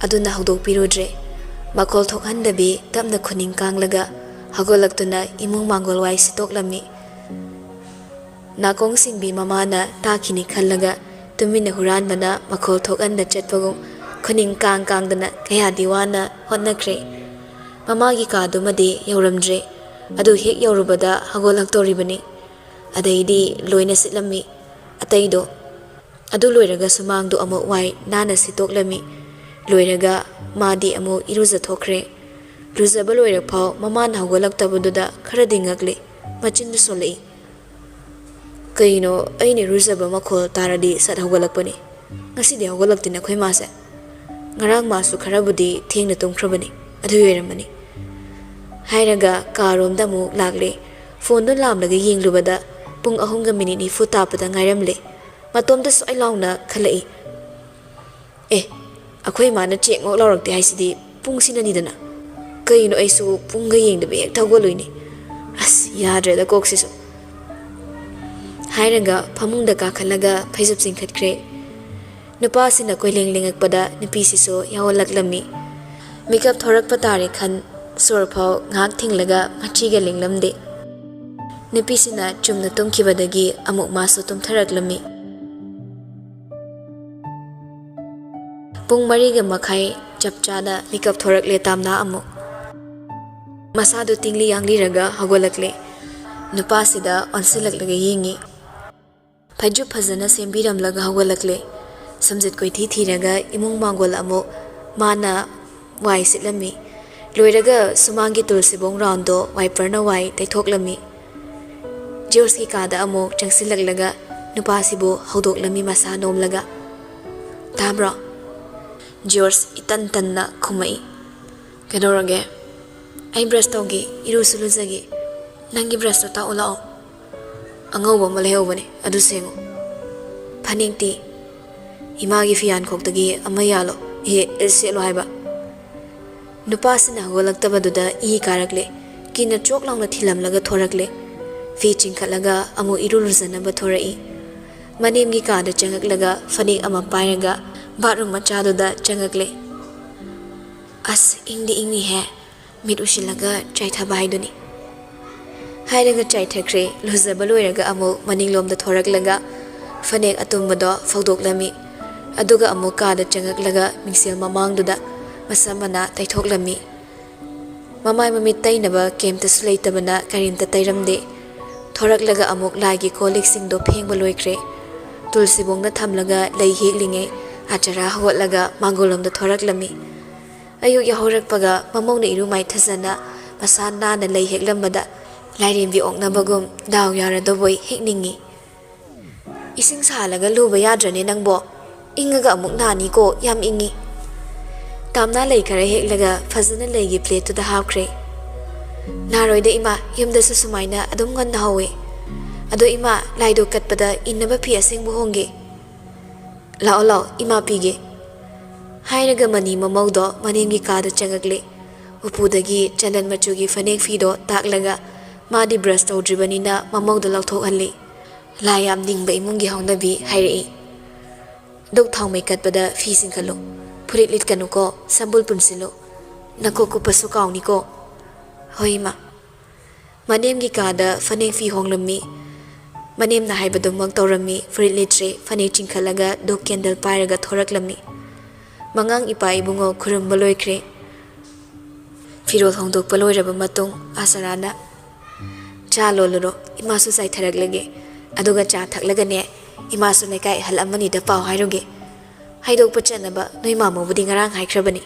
ꯑꯗꯨꯅ ꯍꯧꯗꯣꯛꯄꯤꯔꯨꯗ꯭ꯔꯦ꯫ ꯃꯈꯣꯜ ꯊꯣꯛꯍꯟꯗꯕꯤ ꯇꯞꯅ ꯈꯨꯅꯤꯡ ꯀꯥꯡꯂꯒ ꯍꯧꯒꯠꯂꯛꯇꯨꯅ ꯏꯃꯨꯡ ꯃꯥꯡꯒꯣꯜ ꯋꯥꯏ ꯁꯤꯠꯇꯣꯛꯂꯝꯃꯤ꯫ ꯅꯥꯀꯣꯡ ꯁꯤꯡꯕꯤ ꯃꯃꯥꯅ ꯇꯥꯈꯤꯅꯤ ꯈꯜꯂꯒ ꯇꯨꯃꯤꯟꯅ ꯍꯨꯔꯥꯟꯕꯅ ꯃꯈꯣꯜ ꯊꯣꯛꯍꯟꯗ ꯆꯠꯄꯒꯨꯝ ꯈꯨꯅꯤꯡ ꯀꯥꯡ ꯀꯥꯡꯗꯅ ꯀꯌꯥꯗꯤ ꯋꯥꯅ ꯍꯣꯠꯅꯈ꯭ꯔꯦ꯫ ꯃꯃꯥꯒꯤ ꯀꯥꯗꯨꯃꯗꯤ ꯌꯧꯔꯝꯗ꯭ꯔꯦ꯫ ꯑꯗꯨ ꯍꯦꯛ ꯌꯧꯔꯨꯕꯗ ꯍꯧꯒꯠꯂꯛꯇꯧꯔꯤꯕꯅꯤ꯫ ꯑꯗꯩꯗꯤ ꯂꯣꯏꯅ ꯁꯤꯠꯂꯝꯃꯤ꯫ ꯑꯇꯩꯗꯣ꯫ ꯑꯗꯨ ꯂꯣꯏꯔꯒ ꯁꯨꯃꯥꯡꯗꯣ ꯑꯃꯨꯛ ꯋꯥꯏ ꯅꯥꯟꯅ ꯁꯤꯠꯇꯣꯛꯂꯝꯃꯤ꯫ ꯂꯣꯏꯔꯒ ꯃꯥꯗꯤ ꯑꯃꯨꯛ ꯏꯔꯨꯖꯊꯣꯛꯈ꯭ꯔꯦ꯫ ꯂꯨꯖꯕ ꯂꯣꯏꯔꯐꯥꯎ ꯃꯃꯥꯅ ꯍꯧꯒꯠꯂꯛꯇꯕꯗꯨꯗ ꯈꯔꯗꯤ ꯉꯛꯂꯤ꯫ ꯃꯆꯤꯟꯗꯨ ꯁꯣꯜꯂꯛꯏ꯫ "ꯀꯩꯅꯣ, ꯑꯩꯅ ꯏꯔꯨꯖꯕ ꯃꯈꯣꯜ ꯇꯥꯔꯗꯤ ꯁꯠ ꯍꯧꯒꯠꯂꯛꯄꯅꯤ꯫ ꯉꯁꯤꯗꯤ ꯍꯧꯒꯠꯂꯛꯇꯦ ꯅꯈꯣꯏ ꯃꯥꯁꯦ꯫ ꯉꯔꯥꯡ ꯃꯥꯁꯨ ꯈꯔꯕꯨꯗꯤ ꯊꯦꯡꯅ ꯇꯨꯝꯈ꯭ꯔꯕꯅꯤ, ꯑꯗꯨꯒꯤ ꯑꯣꯏꯔꯝꯃꯅꯤ"꯫ ꯍꯥꯏꯔꯒ ꯀꯥꯔꯣꯝꯗ ꯑꯃꯨꯛ ꯂꯥꯛꯂꯦ꯫ ꯐꯣꯟꯗꯨ ꯂꯥꯝꯂꯒ ꯌꯦꯡꯂꯨꯕꯗ ꯄꯨꯡ ꯑꯍꯨꯝꯒ ꯃꯤꯅꯤꯠ ꯅꯤꯐꯨ ꯇꯥꯕꯗ ꯉꯥꯏꯔꯝꯂꯦ꯫ ꯃꯇꯣꯝꯇ ꯁ꯭ꯋꯥꯏ ꯂꯥꯎꯅ ꯈꯜꯂꯛꯏ꯫ "ꯑꯦ, ꯑꯩꯈꯣꯏ ꯏꯃꯥꯅ ꯆꯦꯛ ꯉꯣꯛ ꯂꯥꯎꯔꯛꯇꯦ ꯍꯥꯏꯁꯤꯗꯤ ꯄꯨꯡꯁꯤꯅꯅꯤꯗꯅ꯫ ꯀꯩꯅꯣ, ꯑꯩꯁꯨ ꯄꯨꯡꯒ ꯌꯦꯡꯗꯕꯤ ꯍꯦꯛꯇ ꯍꯧꯒꯠꯂꯨꯏꯅꯦ꯫ ꯑꯁ, ꯌꯥꯗ꯭ꯔꯦꯗ ꯀꯣꯛꯁꯤꯁꯨ"꯫ ꯍꯥꯏꯔꯒ ꯐꯃꯨꯡꯗ ꯀꯥꯈꯠꯂꯒ ꯐꯩꯖꯨꯞ ꯆꯤꯡꯈꯠꯈ꯭ꯔꯦ꯫ ꯅꯨꯄꯥꯁꯤꯅ ꯀꯣꯏꯂꯦꯡ ꯂꯦꯡꯉꯛꯄꯗ ꯅꯨꯄꯤꯁꯤꯁꯨ ꯌꯥꯎꯍꯜꯂꯛꯂꯝꯃꯤ꯫ ꯃꯤꯀꯞ ꯊꯣꯔꯛꯄ ꯇꯥꯔꯦ ꯈꯟ, ꯁꯣꯔ ꯐꯥꯎ ꯉꯥꯏꯍꯥꯛ ꯊꯤꯡꯂꯒ ꯃꯊꯤꯒ ꯂꯦꯡꯂꯝꯗꯦ꯫ ꯅꯨꯄꯤꯁꯤꯅ ꯆꯨꯝꯅ ꯇꯨꯝꯈꯤꯕꯗꯒꯤ ꯑꯃꯨꯛ ꯃꯥꯁꯨ ꯇꯨꯝꯊꯔꯛꯂꯝꯃꯤ꯫ ꯄꯨꯡ ꯃꯔꯤꯒ ꯃꯈꯥꯏ ꯆꯞ ꯆꯥꯅ ꯃꯤꯀꯞ ꯊꯣꯔꯛꯂꯦ ꯇꯥꯝꯅꯥ ꯑꯃꯨꯛ꯫ ꯃꯁꯥꯗꯨ ꯇꯤꯡꯂꯤ ꯌꯥꯡꯂꯤꯔꯒ ꯍꯧꯒꯠꯂꯛꯂꯦ꯫ ꯅꯨꯄꯥꯁꯤꯗ ꯑꯣꯟꯁꯤꯜꯂꯛꯂꯒ ꯌꯦꯡꯉꯤ꯫ ꯐꯩꯖꯨꯞ ꯐꯖꯅ ꯁꯦꯝꯕꯤꯔꯝꯂꯒ ꯍꯧꯒꯠꯂꯛꯂꯦ꯫ ꯁꯝꯖꯦꯠ ꯀꯣꯏꯊꯤ ꯊꯤꯔꯒ ꯏꯃꯨꯡ ꯃꯥꯡꯒꯣꯜ ꯑꯃꯨꯛ ꯃꯥꯅ ꯋꯥꯏ ꯁꯤꯠꯂꯝꯃꯤ꯫ ꯂꯣꯏꯔꯒ ꯁꯨꯃꯥꯡꯒꯤ ꯇꯨꯜ ꯁꯤꯕꯣꯡ ꯔꯥꯎꯟꯗꯣ ꯋꯥꯏꯄꯔꯅ ꯋꯥꯏ ꯇꯩꯊꯣꯛꯂꯝꯃꯤ꯫ ꯖꯣꯔꯖꯀꯤ ꯀꯥꯗ ꯑꯃꯨꯛ ꯆꯪꯁꯤꯜꯂꯛꯂꯒ ꯅꯨꯄꯥꯁꯤꯕꯨ ꯍꯧꯗꯣꯛꯂꯝꯃꯤ ꯃꯁꯥ ꯅꯣꯝꯂꯒ꯫ "ꯇꯥꯕ꯭ꯔꯣ?" ꯖꯣꯔꯖ ꯏꯇꯟ ꯇꯟꯅ ꯈꯨꯝꯃꯛꯏ꯫ "ꯀꯩꯗꯧꯔꯒꯦ? ꯑꯩ ꯕ꯭ꯔꯁ ꯇꯧꯒꯦ, ꯏꯔꯨꯁꯨ ꯂꯨꯖꯒꯦ꯫ ꯅꯪꯒꯤ ꯕ꯭ꯔꯁꯇꯣ ꯇꯥꯛꯎ ꯂꯥꯛꯑꯣ꯫ ꯑꯉꯧꯕ ꯑꯃ ꯂꯩꯍꯧꯕꯅꯦ, ꯑꯗꯨ ꯁꯦꯡꯉꯨ꯫ ꯐꯅꯦꯛꯇꯤ? ꯏꯃꯥꯒꯤ ꯐꯤꯌꯥꯟꯈꯣꯛꯇꯒꯤ ꯑꯃ ꯌꯥꯜꯂꯣ, ꯑꯦ, ꯁꯦꯠꯂꯣ ꯍꯥꯏꯕ꯫" ꯅꯨꯄꯥꯁꯤꯅ ꯍꯧꯒꯠꯂꯛꯇꯕꯗꯨꯗ ꯏ ꯀꯥꯔꯛꯂꯦ꯫ ꯀꯤꯟꯅ ꯆꯣꯛ ꯂꯥꯎꯅ ꯊꯤꯜꯂꯝꯂꯒ ꯊꯣꯔꯛꯂꯦ꯫ ꯐꯤ ꯆꯤꯡꯈꯠꯂꯒ ꯑꯃꯨꯛ ꯏꯔꯨ ꯂꯨꯖꯅꯕ ꯊꯣꯔꯛꯏ꯫ ꯃꯅꯦꯝꯒꯤ ꯀꯥꯗ ꯆꯪꯉꯛꯂꯒ ꯐꯅꯦꯛ ꯑꯃ ꯄꯥꯏꯔꯒ ꯕꯥꯠꯔꯨꯝ ꯃꯆꯥꯗꯨꯗ ꯆꯪꯉꯛꯂꯦ꯫ "ꯑꯁ, ꯏꯪꯗꯤ ꯏꯪꯅꯤꯍꯦ, ꯃꯤꯠ ꯎꯏꯁꯤꯜꯂꯒ ꯆꯥꯏꯊꯕ ꯍꯥꯏꯗꯨꯅꯤ," ꯍꯥꯏꯔꯒ ꯆꯥꯏꯊꯈ꯭ꯔꯦ꯫ ꯂꯨꯖꯕ ꯂꯣꯏꯔꯒ ꯑꯃꯨꯛ ꯃꯅꯤꯡꯂꯣꯝꯗ ꯊꯣꯔꯛꯂꯒ ꯐꯅꯦꯛ ꯑꯇꯨꯝꯕꯗꯣ ꯐꯧꯗꯣꯛꯂꯝꯃꯤ꯫ ꯑꯗꯨꯒ ꯑꯃꯨꯛ ꯀꯥꯗ ꯆꯪꯉꯛꯂꯒ ꯃꯤꯡꯁꯦꯜ ꯃꯃꯥꯡꯗꯨꯗ ꯃꯁꯝ ꯃꯅꯥ ꯇꯩꯊꯣꯛꯂꯝꯃꯤ꯫ ꯃꯃꯥꯏ ꯃꯃꯤꯠ ꯇꯩꯅꯕ ꯀꯩꯝꯇꯁꯨ ꯂꯩꯇꯕꯅ ꯀꯔꯤꯝꯇ ꯇꯩꯔꯝꯗꯦ꯫ ꯊꯣꯔꯛꯂꯒ ꯑꯃꯨꯛ ꯂꯥꯏꯒꯤ ꯀꯣꯜ ꯂꯤꯛꯁꯤꯡꯗꯣ ꯐꯦꯡꯕ ꯂꯣꯏꯈ꯭ꯔꯦ꯫ ꯇꯨꯜꯁꯤꯕꯣꯡꯗ ꯊꯝꯂꯒ ꯂꯩ ꯍꯦꯛꯂꯤꯉꯩ ꯑꯆꯔꯥ ꯍꯧꯒꯠꯂꯒ ꯃꯥꯡꯒꯣꯜꯂꯣꯝꯗ ꯊꯣꯔꯛꯂꯝꯃꯤ꯫ ꯑꯌꯨꯛ ꯌꯥꯍꯧꯔꯛꯄꯒ ꯃꯃꯧꯅ ꯏꯔꯨ ꯃꯥꯏꯊꯖꯅ ꯃꯁꯥ ꯅꯥꯟꯅ ꯂꯩ ꯍꯦꯛꯂꯝꯕꯗ ꯂꯥꯏꯔꯦꯝꯕꯤ ꯑꯣꯛꯅꯕꯒꯨꯝ ꯗꯥꯎ ꯌꯥꯔꯗꯧꯕꯣꯏ ꯍꯦꯛꯅꯤꯡꯉꯤ꯫ "ꯏꯁꯤꯡ ꯁꯥꯍꯜꯂꯒ ꯂꯨꯕ ꯌꯥꯗ꯭ꯔꯅꯦ ꯅꯪꯕꯣ? ꯏꯪꯉꯒ ꯑꯃꯨꯛ ꯅꯥꯅꯤꯀꯣ, ꯌꯥꯝ ꯏꯪꯉꯤ꯫" ꯇꯥꯝꯅꯥ ꯂꯩ ꯈꯔ ꯍꯦꯛꯂꯒ ꯐꯖꯅ ꯂꯩꯒꯤ ꯄ꯭ꯂꯦꯠꯇꯨꯗ ꯍꯥꯞꯈ꯭ꯔꯦ꯫ "ꯅꯥꯔꯣꯏꯗ ꯏꯃꯥ, ꯌꯨꯝꯗꯁꯨ ꯁꯨꯃꯥꯏꯅ ꯑꯗꯨꯝ ꯉꯟꯅ ꯍꯧꯋꯦ꯫ ꯑꯗꯣ ꯏꯃꯥ, ꯂꯥꯏꯗꯣ ꯀꯠꯄꯗ ꯏꯟꯅꯕ ꯐꯤ ꯑꯁꯦꯡꯕ ꯍꯣꯡꯒꯦ꯫ ꯂꯥꯛꯑꯣ ꯂꯥꯛꯑꯣ, ꯏꯃꯥ ꯄꯤꯒꯦ꯫" ꯍꯥꯏꯔꯒ ꯃꯅꯤ ꯃꯃꯧꯗꯣ ꯃꯅꯦꯝꯒꯤ ꯀꯥꯗ ꯆꯪꯉꯛꯂꯦ꯫ ꯎꯄꯨꯗꯒꯤ ꯆꯟꯗꯟ ꯃꯆꯨꯒꯤ ꯐꯅꯦꯛ ꯐꯤꯗꯣ ꯇꯥꯛꯂꯒ ꯃꯥꯗꯤ ꯕ꯭ꯔꯁ ꯇꯧꯗ꯭ꯔꯤꯕꯅꯤꯅ ꯃꯃꯧꯗ ꯂꯧꯊꯣꯛꯍꯜꯂꯤ꯫ ꯂꯥꯏ ꯌꯥꯝ ꯅꯤꯡꯕ ꯏꯃꯨꯡꯒꯤ ꯍꯧꯅꯕꯤ ꯍꯥꯏꯔꯛꯏ꯫ "ꯗꯨꯛ ꯊꯥꯎꯃꯩ ꯀꯠꯄꯗ ꯐꯤ ꯆꯤꯡꯈꯠꯂꯨ꯫ ꯐꯨꯔꯤꯠ ꯂꯤꯠꯀꯅꯨꯀꯣ, ꯁꯝꯕꯨꯜ ꯄꯨꯟꯁꯤꯜꯂꯨ꯫ ꯅꯀꯣꯛ ꯀꯨꯞꯄꯁꯨ ꯀꯥꯎꯅꯤꯀꯣ꯫" "ꯍꯣꯏ ꯏꯃꯥ꯫" ꯃꯅꯦꯝꯒꯤ ꯀꯥꯗ ꯐꯅꯦꯛ ꯐꯤ ꯍꯣꯡꯂꯝꯃꯤ꯫ ꯃꯅꯦꯝꯅ ꯍꯥꯏꯕꯗꯨꯃꯛ ꯇꯧꯔꯝꯃꯤ꯫ ꯐꯨꯔꯤꯠ ꯂꯤꯠꯇ꯭ꯔꯦ, ꯐꯅꯦꯛ ꯆꯤꯡꯈꯠꯂꯒ ꯙꯨꯞ ꯀꯦꯟꯗꯜ ꯄꯥꯏꯔꯒ ꯊꯣꯔꯛꯂꯝꯃꯤ꯫ ꯃꯉꯥꯡ ꯏꯄꯥ ꯏꯕꯨꯡꯉꯣ ꯈꯨꯔꯨꯝꯕ ꯂꯣꯏꯈ꯭ꯔꯦ꯫ ꯐꯤꯔꯣꯜ ꯍꯣꯡꯗꯣꯛꯄ ꯂꯣꯏꯔꯕ ꯃꯇꯨꯡ ꯑꯥꯁꯔꯥꯅ, "ꯆꯥ ꯂꯣꯜꯂꯨꯔꯣ, ꯏꯃꯥꯁꯨ ꯆꯥꯏꯊꯔꯛꯂꯒꯦ꯫ ꯑꯗꯨꯒ ꯆꯥ ꯊꯛꯂꯒꯅꯦ, ꯏꯃꯥꯁꯨ ꯂꯩꯀꯥꯏ ꯑꯍꯜ ꯑꯃꯅꯤꯗ ꯄꯥꯎ ꯍꯥꯏꯔꯨꯒꯦ꯫ ꯍꯥꯏꯗꯣꯛꯄ ꯆꯠꯅꯕ ꯅꯣꯏ ꯃꯥꯃꯣꯕꯨꯗꯤ ꯉꯔꯥꯡ ꯍꯥꯏꯈ꯭ꯔꯕꯅꯤ꯫"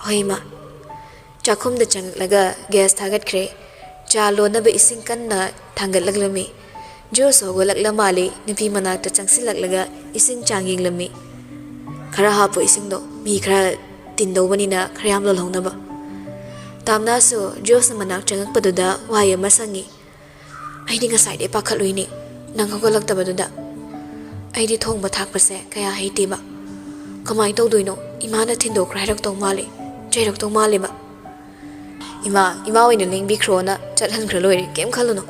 "ꯍꯣꯏ, ꯏꯃꯥ꯫" ꯆꯥꯛꯈꯨꯝꯗ ꯆꯪꯉꯛꯂꯒ ꯒ꯭ꯌꯥꯁ ꯊꯥꯒꯠꯈ꯭ꯔꯦ꯫ ꯆꯥ ꯂꯣꯟꯅꯕ ꯏꯁꯤꯡ ꯀꯟꯅ ꯊꯥꯡꯒꯠꯂꯛꯂꯝꯃꯤ꯫ ꯖꯣꯁ ꯍꯧꯒꯠꯂꯛꯂ ꯃꯥꯜꯂꯤ꯫ ꯅꯨꯄꯤ ꯃꯅꯥꯛꯇ ꯆꯪꯁꯤꯜꯂꯛꯂꯒ ꯏꯁꯤꯡ ꯆꯥꯡ ꯌꯦꯡꯂꯝꯃꯤ꯫ "ꯈꯔ ꯍꯥꯞꯄꯣ ꯏꯁꯤꯡꯗꯣ, ꯃꯤ ꯈꯔ ꯇꯤꯟꯗꯧꯕꯅꯤꯅ ꯈꯔ ꯌꯥꯝ ꯂꯣꯜꯍꯧꯅꯕ꯫" ꯇꯥꯝꯅꯥꯁꯨ ꯖꯣꯁꯅ ꯃꯅꯥꯛ ꯆꯪꯉꯛꯄꯗꯨꯗ ꯋꯥꯍꯩ ꯑꯃ ꯁꯪꯉꯤ꯫ "ꯑꯩꯗꯤ ꯉꯁꯥꯏꯗꯩ ꯄꯥꯈꯠꯂꯨꯏꯅꯦ, ꯅꯪ ꯍꯧꯒꯠꯂꯛꯇꯕꯗꯨꯗ꯫ ꯑꯩꯗꯤ ꯊꯣꯡꯕ ꯊꯥꯛꯄꯁꯦ ꯀꯌꯥ ꯍꯩꯇꯦꯕ꯫ ꯀꯃꯥꯏꯅ ꯇꯧꯗꯣꯏꯅꯣ? ꯏꯃꯥꯅ ꯊꯤꯟꯗꯣꯛꯈ꯭ꯔꯥ ꯍꯥꯏꯔꯛꯇꯧ ꯃꯥꯜꯂꯦ, ꯆꯩꯔꯛꯇꯧ ꯃꯥꯜꯂꯦꯕ꯫" "ꯏꯃꯥ, ꯏꯃꯥ ꯑꯣꯏꯅ ꯂꯦꯡꯕꯤꯈ꯭ꯔꯣꯅ ꯆꯠꯍꯟꯈ꯭ꯔ ꯂꯣꯏꯔꯦ, ꯀꯩꯝ ꯈꯜꯂꯨꯅꯨ꯫"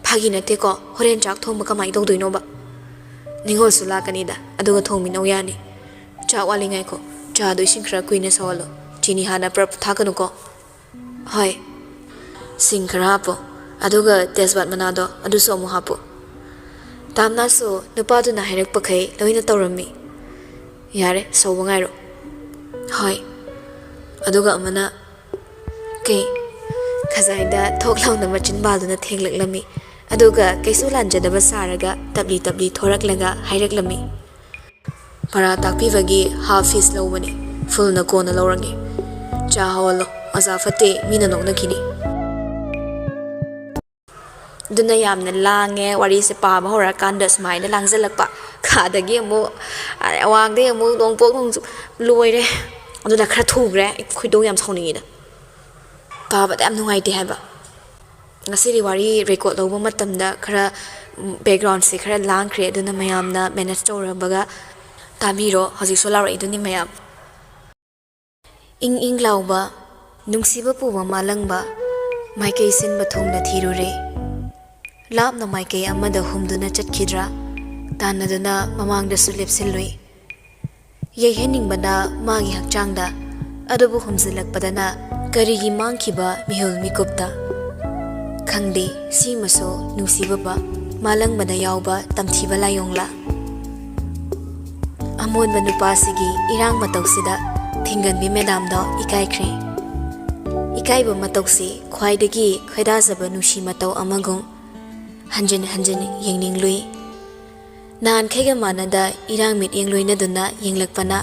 "ꯐꯥꯒꯤ ꯅꯠꯇꯦꯀꯣ, ꯍꯣꯔꯦꯟ ꯆꯥꯛ ꯊꯣꯡꯕ ꯀꯃꯥꯏꯅ ꯇꯧꯗꯣꯏꯅꯣꯕ? ꯅꯤꯉꯣꯜꯁꯨ ꯂꯥꯛꯀꯅꯤꯗ, ꯑꯗꯨꯒ ꯊꯣꯡꯃꯤꯟꯅꯧ ꯌꯥꯅꯤ꯫ ꯆꯥꯛ ꯋꯥꯠꯂꯤꯉꯥꯏꯀꯣ, ꯆꯥꯗꯣ ꯏꯁꯤꯡ ꯈꯔ ꯀꯨꯏꯅ ꯁꯧꯍꯜꯂꯣ, ꯆꯤꯅꯤ ꯍꯥꯟꯅ ꯄ꯭ꯔꯞ ꯊꯥꯛꯀꯅꯨꯀꯣ꯫" "ꯍꯣꯏ꯫" "ꯁꯤꯡ ꯈꯔ ꯍꯥꯞꯄꯣ, ꯑꯗꯨꯒ ꯇꯦꯖꯄꯥꯠ ꯃꯅꯥꯗꯣ ꯑꯗꯨꯁꯨ ꯑꯃꯨꯛ ꯍꯥꯞꯄꯣ꯫" ꯇꯥꯝꯅꯥꯁꯨ ꯅꯨꯄꯥꯗꯨꯅ ꯍꯥꯏꯔꯛꯄꯈꯩ ꯂꯣꯏꯅ ꯇꯧꯔꯝꯃꯤ꯫ "ꯌꯥꯔꯦ, ꯁꯧꯕ ꯉꯥꯏꯔꯣ꯫" "ꯍꯣꯏ꯫" ꯑꯗꯨꯒ ꯑꯃꯅ, "ꯀꯩ?" ꯈꯖꯥꯏꯗ ꯊꯣꯛ ꯂꯥꯎꯅ ꯃꯆꯤꯟꯕꯥꯜꯗꯨꯅ ꯊꯦꯡꯂꯛꯂꯝꯃꯤ꯫ ꯑꯗꯨꯒ ꯀꯩꯁꯨ ꯂꯥꯟꯖꯗꯕ ꯁꯥꯔꯒ ꯇꯞꯂꯤ ꯇꯞꯂꯤ ꯊꯣꯔꯛꯂꯒ ꯍꯥꯏꯔꯛꯂꯝꯃꯤ, "ꯄꯔꯥ ꯇꯥꯛꯄꯤꯕꯒꯤ ꯍꯥꯐ ꯐꯤꯁ ꯂꯧꯕꯅꯤ, ꯐꯨꯜꯅ ꯀꯣꯟꯅ ꯂꯧꯔꯒꯦ꯫ ꯆꯥ ꯍꯧꯍꯜꯂꯣ, ꯑꯣꯖꯥ ꯐꯠꯇꯦ, ꯃꯤꯅ ꯅꯣꯛꯅꯈꯤꯅꯤ꯫" ꯑꯗꯨꯅ ꯌꯥꯝꯅ ꯂꯥꯡꯉꯦ꯫ ꯋꯥꯔꯤꯁꯦ ꯄꯥꯕ ꯍꯧꯔꯀꯥꯟꯗ ꯁꯨꯃꯥꯏꯅ ꯂꯥꯡꯁꯤꯜꯂꯛꯄ꯫ ꯈꯥꯗꯒꯤ ꯑꯃꯨꯛ, ꯑꯋꯥꯡꯗꯒꯤ ꯑꯃꯨꯛ ꯅꯣꯡꯄꯣꯛ ꯅꯣꯡꯆꯨꯞ꯫ ꯂꯣꯏꯔꯦ꯫ ꯑꯗꯨꯅ ꯈꯔ ꯊꯨꯈ꯭ꯔꯦ꯫ ꯑꯩ ꯈꯣꯏꯗꯧ ꯌꯥꯝ ꯁꯥꯎꯅꯤꯡꯉꯤꯗ꯫ ꯄꯥꯕꯗ ꯌꯥꯝ ꯅꯨꯡꯉꯥꯏꯇꯦ ꯍꯥꯏꯕ꯫ ꯉꯁꯤꯗꯤ ꯋꯥꯔꯤ ꯔꯦꯀꯣꯔꯠ ꯂꯧꯕ ꯃꯇꯝꯗ ꯈꯔ, ꯎꯝ, ꯕꯦꯛꯒ꯭ꯔꯥꯎꯟꯁꯦ ꯈꯔ ꯂꯥꯡꯈ꯭ꯔꯦ꯫ ꯑꯗꯨꯅ ꯃꯌꯥꯝꯅ ꯃꯦꯅꯦꯖ ꯇꯧꯔꯕꯒ ꯇꯥꯕꯤꯔꯣ꯫ ꯍꯧꯖꯤꯛꯁꯨ ꯂꯥꯎꯔꯛꯏꯗꯨꯅꯤ ꯃꯌꯥꯝ꯫ ꯏꯪ ꯏꯪ ꯂꯥꯎꯕ, ꯅꯨꯡꯁꯤꯕ ꯄꯨꯕ ꯃꯥꯂꯪꯕ, ꯃꯥꯏꯀꯩ ꯁꯤꯟꯕ ꯊꯨꯡꯅ ꯊꯤꯔꯨꯔꯦ꯫ ꯂꯥꯞꯅ ꯃꯥꯏꯀꯩ ꯑꯃꯗ ꯍꯨꯝꯗꯨꯅ ꯆꯠꯈꯤꯗ꯭ꯔꯥ, ꯇꯥꯟꯅꯗꯨꯅ ꯃꯃꯥꯡꯗꯁꯨ ꯂꯦꯞꯁꯤꯜꯂꯨꯏ꯫ ꯌꯩꯍꯟꯅꯤꯡꯕꯅ ꯃꯥꯒꯤ ꯍꯛꯆꯥꯡꯗ, ꯑꯗꯨꯕꯨ ꯍꯨꯝꯖꯤꯜꯂꯛꯄꯗꯅ ꯀꯔꯤꯒꯤ ꯃꯥꯡꯈꯤꯕ ꯃꯤꯍꯨꯜ ꯃꯤꯀꯨꯞꯇ? ꯈꯪꯗꯦ, ꯁꯤꯃꯁꯨ ꯅꯨꯡꯁꯤꯕ ꯄ-, ꯃꯥꯂꯪꯕꯅ ꯌꯥꯎꯕ ꯇꯝꯊꯤꯕ ꯂꯥꯏꯑꯣꯡꯂꯥ? ꯑꯃꯣꯟꯕ ꯅꯨꯄꯥꯁꯤꯒꯤ ꯏꯔꯥꯡ ꯃꯇꯧꯁꯤꯗ ꯊꯤꯡꯒꯟꯕꯤ ꯃꯦꯗꯥꯝꯗꯣ ꯏꯀꯥꯏꯈ꯭ꯔꯦ꯫ ꯏꯀꯥꯏꯕ ꯃꯇꯧꯁꯤ ꯈ꯭ꯋꯥꯏꯗꯒꯤ ꯈꯣꯏꯗꯥꯖꯕ ꯅꯨꯡꯁꯤ ꯃꯇꯧ ꯑꯃꯒꯨꯝ ꯍꯟꯖꯤꯟ ꯍꯟꯖꯤꯟ ꯌꯦꯡꯅꯤꯡꯂꯨꯏ꯫ ꯅꯍꯥꯟꯈꯩꯒ ꯃꯥꯟꯅꯗ ꯏꯔꯥꯡ ꯃꯤꯠꯌꯦꯡ ꯂꯣꯏꯅꯗꯨꯅ ꯌꯦꯡꯂꯛꯄꯅ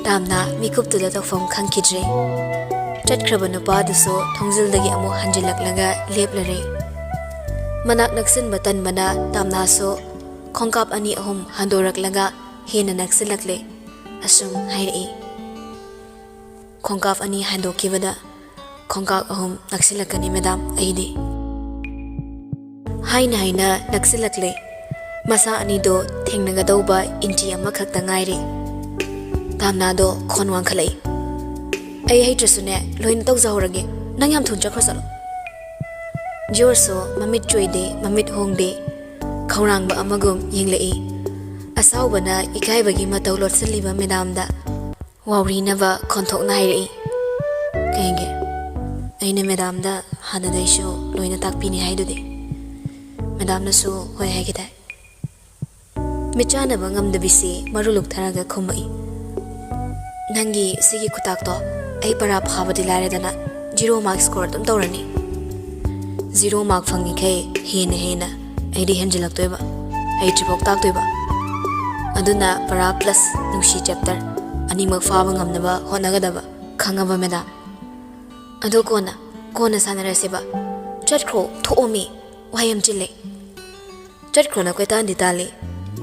ꯇꯥꯝꯅ ꯃꯤꯀꯨꯞꯇꯨꯗ ꯇꯧꯐꯝ ꯈꯪꯈꯤꯗ꯭ꯔꯦ꯫ ꯆꯠꯈ꯭ꯔꯕ ꯅꯨꯄꯥꯗꯨꯁꯨ ꯊꯣꯡꯖꯤꯜꯗꯒꯤ ꯑꯃꯨꯛ ꯍꯟꯖꯤꯜꯂꯛꯂꯒ ꯂꯦꯞꯂꯔꯦ꯫ ꯃꯅꯥꯛ ꯅꯛꯁꯤꯟꯕ ꯇꯟꯕꯅ ꯇꯥꯝꯅꯥꯁꯨ ꯈꯣꯡꯀꯥꯞ ꯑꯅꯤ ꯑꯍꯨꯝ ꯍꯟꯗꯣꯔꯛꯂꯒ ꯍꯦꯟꯅ ꯅꯛꯁꯤꯜꯂꯛꯂꯦ꯫ ꯑꯁꯨꯝ ꯍꯥꯏꯔꯛꯏ꯫ ꯈꯣꯡꯀꯥꯞ ꯑꯅꯤ ꯍꯟꯗꯣꯛꯈꯤꯕꯗ ꯈꯣꯡꯀꯥꯞ ꯑꯍꯨꯝ ꯅꯛꯁꯤꯜꯂꯛꯀꯅꯤ ꯃꯦꯗꯥꯝ ꯑꯩꯗꯤ꯫ ꯍꯥꯏꯅ ꯍꯥꯏꯅ ꯅꯛꯁꯤꯜꯂꯛꯂꯦ꯫ ꯃꯁꯥ ꯑꯅꯤꯗꯣ ꯊꯦꯡꯅꯒꯗꯧꯕ ꯏꯟꯆꯤ ꯑꯃꯈꯛꯇ ꯉꯥꯏꯔꯦ꯫ ꯇꯥꯝꯅꯥꯗꯣ ꯈꯣꯟ ꯋꯥꯡꯈꯠꯂꯛꯏ꯫ ꯑꯩ ꯍꯩꯇ꯭ꯔꯁꯨꯅꯦ ꯂꯣꯏꯅ ꯇꯧꯖꯍꯧꯔꯒꯦ꯫ ꯅꯪ ꯌꯥꯝ ꯊꯨꯅ ꯆꯠꯈ꯭ꯔꯣ ꯆꯠꯂꯣ꯫ ꯖꯣꯔꯁꯨ ꯃꯃꯤꯠ ꯆꯣꯏꯗꯦ, ꯃꯃꯤꯠ ꯍꯣꯡꯗꯦ꯫ ꯈꯧꯔꯥꯡꯕ ꯑꯃꯒꯨꯝ ꯌꯦꯡꯂꯛꯏ꯫ ꯑꯁꯥꯎꯕꯅ ꯏꯀꯥꯏꯕꯒꯤ ꯃꯇꯧ ꯂꯣꯠꯁꯤꯜꯂꯤꯕ ꯃꯦꯗꯥꯝꯗ ꯋꯥꯎꯔꯤꯅꯕ ꯈꯣꯟꯊꯣꯛꯅ ꯍꯥꯏꯔꯛꯏ꯫ ꯀꯩꯒꯤ? ꯑꯩꯅ ꯃꯦꯗꯥꯝꯗ ꯍꯥꯟꯅꯗꯩꯁꯨ ꯂꯣꯏꯅ ꯇꯥꯛꯄꯤꯅꯤ ꯍꯥꯏꯗꯨꯗꯤ꯫ ꯃꯦꯗꯥꯝꯅꯁꯨ ꯍꯣꯏ ꯍꯥꯏꯈꯤꯗꯥꯏ? ꯃꯤꯠꯆꯥꯟꯅꯕ ꯉꯝꯗꯕꯤꯁꯤ ꯃꯔꯨ ꯂꯨꯛꯊꯔꯒ ꯈꯨꯝꯃꯛꯏ꯫ ꯅꯪꯒꯤ ꯁꯤꯒꯤ ꯈꯨꯇꯥꯛꯇꯣ ꯑꯩ ꯄꯔꯥ ꯐꯥꯕꯗꯤ ꯂꯥꯏꯔꯗꯅ zero mark score ꯑꯗꯨꯝ ꯇꯧꯔꯅꯤ꯫ Zero mark ꯐꯪꯉꯤꯈꯩ ꯍꯦꯟꯅ ꯍꯦꯟꯅ ꯑꯩꯗꯤ ꯍꯦꯟꯖꯤꯜꯂꯛꯇꯣꯏꯕ, ꯍꯩꯇ꯭ꯔꯤꯐꯥꯎ ꯇꯥꯛꯇꯣꯏꯕ꯫ ꯑꯗꯨꯅ ꯄꯔꯥ plus ꯅꯨꯡꯁꯤ chapter ꯑꯅꯤꯃꯛ ꯐꯥꯕ ꯉꯝꯅꯕ ꯍꯣꯠꯅꯒꯗꯕ, ꯈꯪꯉꯕ ꯃꯦꯗꯥꯝ? ꯑꯗꯣ ꯀꯣꯟꯅ, ꯀꯣꯟꯅ ꯁꯥꯟꯅꯔꯁꯦꯕ꯫ ꯆꯠꯈ꯭ꯔꯣ, ꯊꯣꯛꯑꯣꯃꯤ, ꯋꯥ ꯌꯥꯝ ꯆꯤꯜꯂꯦ꯫ ꯆꯠꯈ꯭ꯔꯣꯅ ꯀꯣꯏꯇꯥꯟꯗꯤ ꯇꯥꯜꯂꯤ꯫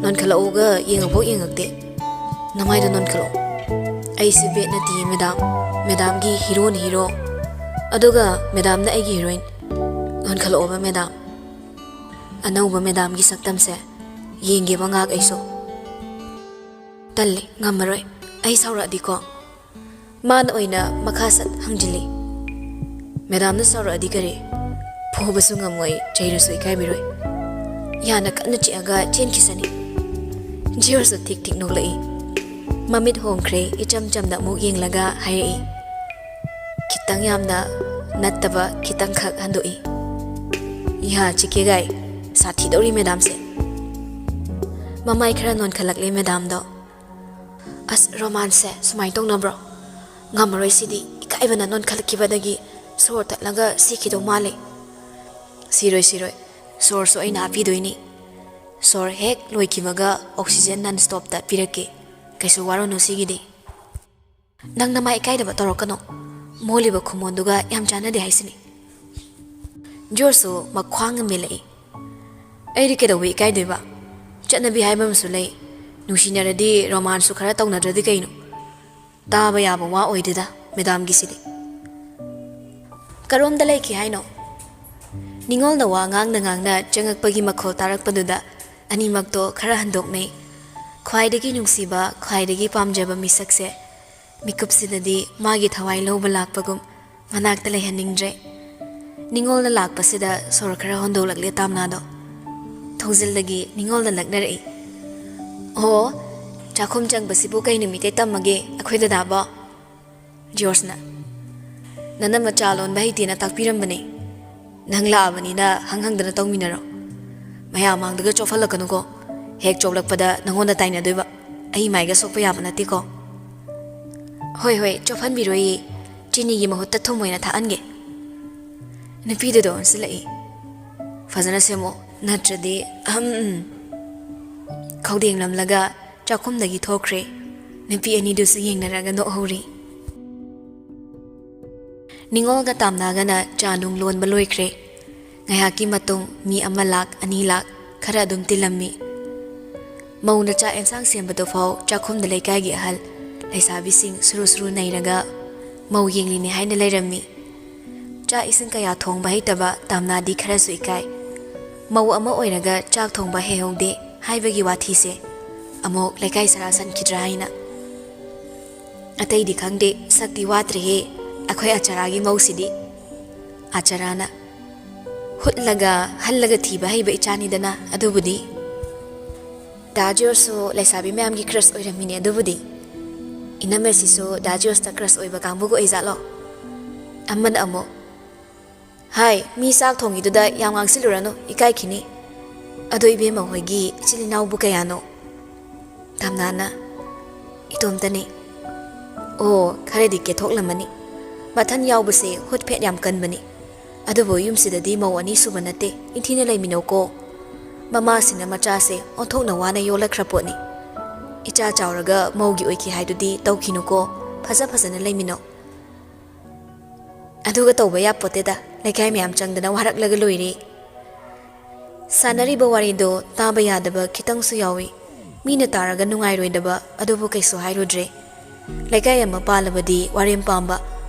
ꯅꯣꯟꯈꯠꯂꯛꯎꯒ ꯌꯦꯡꯉꯐꯥꯎ ꯌꯦꯡꯉꯛꯇꯦ꯫ ꯅꯃꯥꯏꯗꯣ ꯅꯣꯟꯈꯠꯂꯛꯑꯣ꯫ ꯑꯩꯁꯦ ꯕꯦꯠ ꯅꯠꯇꯤꯌꯦ ꯃꯦꯗꯥꯝ, ꯃꯦꯗꯥꯝꯒꯤ ꯍꯤꯔꯣꯅꯤ ꯍꯤꯔꯣ꯫ ꯑꯗꯨꯒ ꯃꯦꯗꯥꯝꯅ ꯑꯩꯒꯤ ꯍꯤꯔꯣꯏꯟ꯫ ꯅꯣꯟꯈꯠꯂꯛꯑꯣꯕ ꯃꯦꯗꯥꯝ꯫ ꯑꯅꯧꯕ ꯃꯦꯗꯥꯝꯒꯤ ꯁꯛꯇꯝꯁꯦ ꯌꯦꯡꯒꯦꯕ ꯉꯥꯛ ꯑꯩꯁꯨ꯫ ꯇꯜꯂꯦ, ꯉꯝꯃꯔꯣꯏ꯫ ꯑꯩ ꯁꯥꯎꯔꯛꯑꯗꯤꯀꯣ꯫ ꯃꯥꯅ ꯑꯣꯏꯅ ꯃꯈꯥ ꯁꯠ ꯍꯪꯖꯤꯜꯂꯤ꯫ ꯃꯦꯗꯥꯝꯅ ꯁꯥꯎꯔꯛꯑꯗꯤ ꯀꯔꯤ? ꯐꯨꯕꯁꯨ ꯉꯝꯃꯣꯏ, ꯆꯩꯔꯁꯨ ꯏꯀꯥꯏꯕꯤꯔꯣꯏ꯫ ꯌꯥꯅ ꯀꯟꯅ ꯆꯤꯛꯑꯒ ꯆꯦꯟꯈꯤꯁꯅꯤ꯫ ꯖꯤꯌꯣꯔꯁꯨ ꯊꯤꯛ ꯊꯤꯛ ꯅꯣꯛꯂꯛꯏ꯫ ꯃꯃꯤꯠ ꯍꯣꯡꯈ꯭ꯔꯦ, ꯏꯆꯝ ꯆꯝꯅ ꯑꯃꯨꯛ ꯌꯦꯡꯂꯒ ꯍꯥꯏꯔꯛꯏ꯫ ꯈꯤꯇꯪ ꯌꯥꯝꯅ ꯅꯠꯇꯕ, ꯈꯤꯇꯪꯈꯛ ꯍꯟꯗꯣꯛꯏ꯫ ꯌꯥ ꯆꯤꯛꯀꯦꯒꯥꯏ, ꯁꯥꯊꯤꯗꯧꯔꯤ ꯃꯦꯗꯥꯝꯁꯦ꯫ ꯃꯃꯥꯏ ꯈꯔ ꯅꯣꯟꯈꯠꯂꯛꯂꯦ ꯃꯦꯗꯥꯝꯗꯣ꯫ ꯑꯁ, ꯔꯣꯃꯥꯟꯁꯁꯦ ꯁꯨꯃꯥꯏꯅ ꯇꯧꯅꯕ꯭ꯔꯣ? ꯉꯝꯃꯔꯣꯏ ꯁꯤꯗꯤ, ꯏꯀꯥꯏꯕꯅ ꯅꯣꯟꯈꯠꯂꯛꯈꯤꯕꯗꯒꯤ ꯁꯣꯔ ꯇꯠꯂꯒ ꯁꯤꯈꯤꯗꯧ ꯃꯥꯜꯂꯦ꯫ ꯁꯤꯔꯣꯏ, ꯁꯤꯔꯣꯏ, ꯁꯣꯔꯁꯨ ꯑꯩꯅ ꯍꯥꯞꯄꯤꯗꯣꯏꯅꯤ꯫ ꯁꯣꯔ ꯍꯦꯛ ꯂꯣꯏꯈꯤꯕꯒ oxygen non stopꯇ ꯄꯤꯔꯛꯀꯦ, ꯀꯩꯁꯨ ꯋꯥꯔꯨꯅꯨ ꯁꯤꯒꯤꯗꯤ꯫ ꯅꯪ ꯅꯃꯥꯏ ꯏꯀꯥꯏꯗꯕ ꯇꯧꯔꯛꯀꯅꯣ, ꯃꯣꯜꯂꯤꯕ ꯈꯨꯃꯣꯟꯗꯨꯒ ꯌꯥꯝ ꯆꯥꯟꯅꯗꯦ ꯍꯥꯏꯁꯤꯅꯤ꯫ ꯖꯣꯔꯁꯨ ꯃꯈ꯭ꯋꯥꯡ ꯑꯃ ꯃꯦꯜꯂꯛꯏ꯫ ꯑꯩꯗꯤ ꯀꯩꯗꯧꯕꯩ ꯏꯀꯥꯏꯗꯣꯏꯕ? ꯆꯠꯅꯕꯤ ꯍꯥꯏꯕ ꯑꯃꯁꯨ ꯂꯩ, ꯅꯨꯡꯁꯤꯅꯔꯗꯤ ꯔꯣꯃꯥꯟꯁꯁꯨ ꯈꯔ ꯇꯧꯅꯗ꯭ꯔꯗꯤ ꯀꯩꯅꯣ? ꯇꯥꯕ ꯌꯥꯕ ꯋꯥ ꯑꯣꯏꯗꯦꯗ ꯃꯦꯗꯥꯝꯒꯤꯁꯤꯗꯤ꯫ ꯀꯔꯣꯝꯗ ꯂꯩꯈꯤ ꯍꯥꯏꯅꯣ? ꯅꯤꯉꯣꯜꯅ ꯋꯥ ꯉꯥꯡꯅ ꯉꯥꯡꯅ ꯆꯪꯉꯛꯄꯒꯤ ꯃꯈꯣꯜ ꯇꯥꯔꯛꯄꯗꯨꯗ ꯑꯅꯤꯃꯛꯇꯣ ꯈꯔ ꯍꯟꯗꯣꯛꯅꯩ꯫ ꯈ꯭ꯋꯥꯏꯗꯒꯤ ꯅꯨꯡꯁꯤꯕ, ꯈ꯭ꯋꯥꯏꯗꯒꯤ ꯄꯥꯝꯖꯕ ꯃꯤꯁꯛꯁꯦ ꯃꯤꯀꯨꯞꯁꯤꯗꯗꯤ ꯃꯥꯒꯤ ꯊꯋꯥꯏ ꯂꯧꯕ ꯂꯥꯛꯄꯒꯨꯝ ꯃꯅꯥꯛꯇ ꯂꯩꯍꯟꯅꯤꯡꯗ꯭ꯔꯦ꯫ ꯅꯤꯉꯣꯜꯅ ꯂꯥꯛꯄꯁꯤꯗ ꯁꯣꯔ ꯈꯔ ꯍꯣꯟꯗꯣꯛꯂꯛꯂꯦ ꯇꯥꯝꯅꯥꯗꯣ꯫ ꯊꯣꯡꯖꯤꯜꯗꯒꯤ ꯅꯤꯉꯣꯜꯅ ꯂꯛꯅꯔꯛꯏ꯫ "ꯑꯣ, ꯆꯥꯛꯈꯨꯝ ꯆꯪꯕꯁꯤꯕꯨ ꯀꯩ ꯅꯨꯃꯤꯠꯇꯩ ꯇꯝꯃꯒꯦ ꯑꯩꯈꯣꯏ ꯗꯗꯥꯕꯣ?" ꯖꯣꯔꯖꯅ꯫ "ꯅꯅꯝꯃ ꯆꯥ ꯂꯣꯟꯕ ꯍꯩꯇꯦꯅ ꯇꯥꯛꯄꯤꯔꯝꯕꯅꯦ꯫ ꯅꯪ ꯂꯥꯛꯑꯕꯅꯤꯅ ꯍꯪ ꯍꯪꯗꯅ ꯇꯧꯃꯤꯟꯅꯔꯣ꯫ ꯃꯌꯥꯝ ꯃꯥꯡꯗꯒ ꯆꯣꯞꯍꯜꯂꯛꯀꯅꯨꯀꯣ꯫ ꯍꯦꯛ ꯆꯣꯞꯂꯛꯄꯗ ꯅꯪꯉꯣꯟꯗ ꯇꯥꯏꯅꯗꯣꯏꯕ꯫ ꯑꯩ ꯃꯥꯏꯒ ꯁꯣꯛꯄ ꯌꯥꯕ ꯅꯠꯇꯦꯀꯣ꯫" "ꯍꯣꯏ, ꯍꯣꯏ, ꯆꯣꯞꯍꯟꯕꯤꯔꯣꯏꯌꯦ꯫ ꯆꯤꯅꯤꯒꯤ ꯃꯍꯨꯠꯇ ꯊꯨꯝ ꯑꯣꯏꯅ ꯊꯥꯛꯍꯟꯒꯦ꯫" ꯅꯨꯄꯤꯗꯨꯗ ꯑꯣꯟꯁꯤꯜꯂꯛꯏ꯫ "ꯐꯖꯅ ꯁꯦꯝꯃꯣ, ꯅꯠꯇ꯭ꯔꯗꯤ ꯑꯍꯝ, ꯎꯝ꯫" ꯈꯧꯗꯦꯡꯂꯝꯂꯒ ꯆꯥꯛꯈꯨꯝꯗꯒꯤ ꯊꯣꯛꯈ꯭ꯔꯦ꯫ ꯅꯨꯄꯤ ꯑꯅꯤꯗꯨꯁꯨ ꯌꯦꯡꯅꯔꯒ ꯅꯣꯛꯍꯧꯔꯤ꯫ ꯅꯤꯉꯣꯜꯒ ꯇꯥꯝꯅꯥꯒꯅ ꯆꯥ ꯅꯨꯡ ꯂꯣꯟꯕ ꯂꯣꯏꯈ꯭ꯔꯦ꯫ ꯉꯥꯏꯍꯥꯛꯀꯤ ꯃꯇꯨꯡ ꯃꯤ ꯑꯃ ꯂꯥꯛ, ꯑꯅꯤ ꯂꯥꯛ, ꯈꯔ ꯑꯗꯨꯝ ꯇꯤꯜꯂꯝꯃꯤ꯫ ꯃꯧꯅ ꯆꯥꯛ ꯑꯦꯟꯁꯥꯡ ꯁꯦꯝꯕꯗꯨꯐꯥꯎ ꯆꯥꯛꯈꯨꯝꯗ ꯂꯩꯀꯥꯏꯒꯤ ꯑꯍꯜ ꯂꯩꯁꯥꯕꯤꯁꯤꯡ ꯁꯨꯔꯨ ꯁꯨꯔꯨ ꯅꯩꯔꯒ ꯃꯧ ꯌꯦꯡꯂꯤꯅꯦ ꯍꯥꯏꯅ ꯂꯩꯔꯝꯃꯤ꯫ ꯆꯥꯛ ꯏꯁꯤꯡ ꯀꯌꯥ ꯊꯣꯡꯕ ꯍꯩꯇꯕ ꯇꯥꯝꯅꯥꯗꯤ ꯈꯔꯁꯨ ꯏꯀꯥꯏ꯫ ꯃꯧ ꯑꯃ ꯑꯣꯏꯔꯒ ꯆꯥꯛ ꯊꯣꯡꯕ ꯍꯩꯍꯧꯗꯦ ꯍꯥꯏꯕꯒꯤ ꯋꯥꯊꯤꯁꯦ ꯑꯃꯨꯛ ꯂꯩꯀꯥꯏ ꯁꯔꯥ ꯁꯟꯈꯤꯗ꯭ꯔꯥ ꯍꯥꯏꯅ꯫ "ꯑꯇꯩꯗꯤ ꯈꯪꯗꯦ, ꯁꯛꯇꯤ ꯋꯥꯠꯇ꯭ꯔꯦꯍꯦ ꯑꯩꯈꯣꯏ ꯑꯆꯥꯔꯥꯒꯤ ꯃꯧꯁꯤꯗꯤ꯫" ꯑꯆꯥꯔꯥꯅ꯫ "ꯍꯨꯠꯂꯒ ꯍꯜꯂꯒ ꯊꯤꯕ ꯍꯩꯕ ꯏꯆꯥꯅꯤꯗꯅ ꯑꯗꯨꯕꯨꯗꯤ꯫" "ꯗꯥ ꯖꯣꯔꯖꯁꯨ ꯂꯩꯁꯥꯕꯤ ꯃꯌꯥꯝꯒꯤ ꯀ꯭ꯔꯁ ꯑꯣꯏꯔꯝꯃꯤꯅꯦ ꯑꯗꯨꯕꯨꯗꯤ꯫ ꯏꯅꯝꯃꯁꯤꯁꯨ ꯗꯥ ꯖꯣꯔꯖꯇ ꯀ꯭ꯔꯁ ꯑꯣꯏꯕ ꯀꯥꯡꯕꯨꯒ ꯑꯣꯏꯖꯥꯠꯂꯣ?" ꯑꯃꯅ ꯑꯃꯨꯛ꯫ "ꯍꯥꯏ, ꯃꯤ ꯆꯥꯛ ꯊꯣꯡꯉꯤꯗꯨꯗ ꯌꯥꯝ ꯉꯥꯡꯁꯤꯜꯂꯨꯔꯅꯨ, ꯏꯀꯥꯏꯈꯤꯅꯤ꯫ ꯑꯗꯣ ꯏꯕꯦꯝꯃ ꯍꯣꯏꯒꯤ ꯏꯆꯤꯜ ꯏꯅꯥꯎꯕꯨ ꯀꯌꯥꯅꯣ?" ꯇꯥꯝꯅꯥꯅ꯫ "ꯏꯇꯣꯝꯇꯅꯤ꯫" "ꯑꯣ, ꯈꯔꯗꯤ ꯀꯦꯊꯣꯛꯂꯝꯃꯅꯤ꯫ ꯃꯊꯟ ꯌꯥꯎꯕꯁꯦ ꯍꯨꯠ ꯐꯦꯠ ꯌꯥꯝ ꯀꯟꯕꯅꯤ꯫ ꯑꯗꯨꯕꯨ ꯌꯨꯝꯁꯤꯗꯗꯤ ꯃꯧ ꯑꯅꯤ ꯁꯨꯕ ꯅꯠꯇꯦ, ꯏꯟꯊꯤꯅ ꯂꯩꯃꯤꯟꯅꯧꯀꯣ꯫ ꯃꯃꯥꯁꯤꯡꯅ ꯃꯆꯥꯁꯦ ꯑꯣꯟꯊꯣꯛꯅ ꯋꯥꯅ ꯌꯣꯜꯂꯛꯈ꯭ꯔ ꯄꯣꯠꯅꯤ꯫ ꯏꯆꯥ ꯆꯥꯎꯔꯒ ꯃꯧꯒꯤ ꯑꯣꯏꯈꯤ ꯍꯥꯏꯗꯨꯗꯤ ꯇꯧꯈꯤꯅꯨꯀꯣ, ꯐꯖ ꯐꯖꯅ ꯂꯩꯃꯤꯟꯅꯧ꯫" "ꯑꯗꯨꯒ ꯇꯧꯕ ꯌꯥꯄꯣꯠꯇꯦꯗ, ꯂꯩꯀꯥꯏ ꯃꯌꯥꯝ ꯆꯪꯗꯅ ꯋꯥꯔꯛꯂꯒ ꯂꯣꯏꯔꯦ꯫" ꯁꯥꯟꯅꯔꯤꯕ ꯋꯥꯔꯤꯗꯣ ꯇꯥꯕ ꯌꯥꯗꯕ ꯈꯤꯇꯪꯁꯨ ꯌꯥꯎꯏ꯫ ꯃꯤꯅ ꯇꯥꯔꯒ ꯅꯨꯡꯉꯥꯏꯔꯣꯏꯗꯕ ꯑꯗꯨꯕꯨ ꯀꯩꯁꯨ ꯍꯥꯏꯔꯨꯗ꯭ꯔꯦ꯫ ꯂꯩꯀꯥꯏ ꯑꯃ ꯄꯥꯜꯂꯕꯗꯤ ꯋꯥꯔꯦꯝ ꯄꯥꯝꯕ,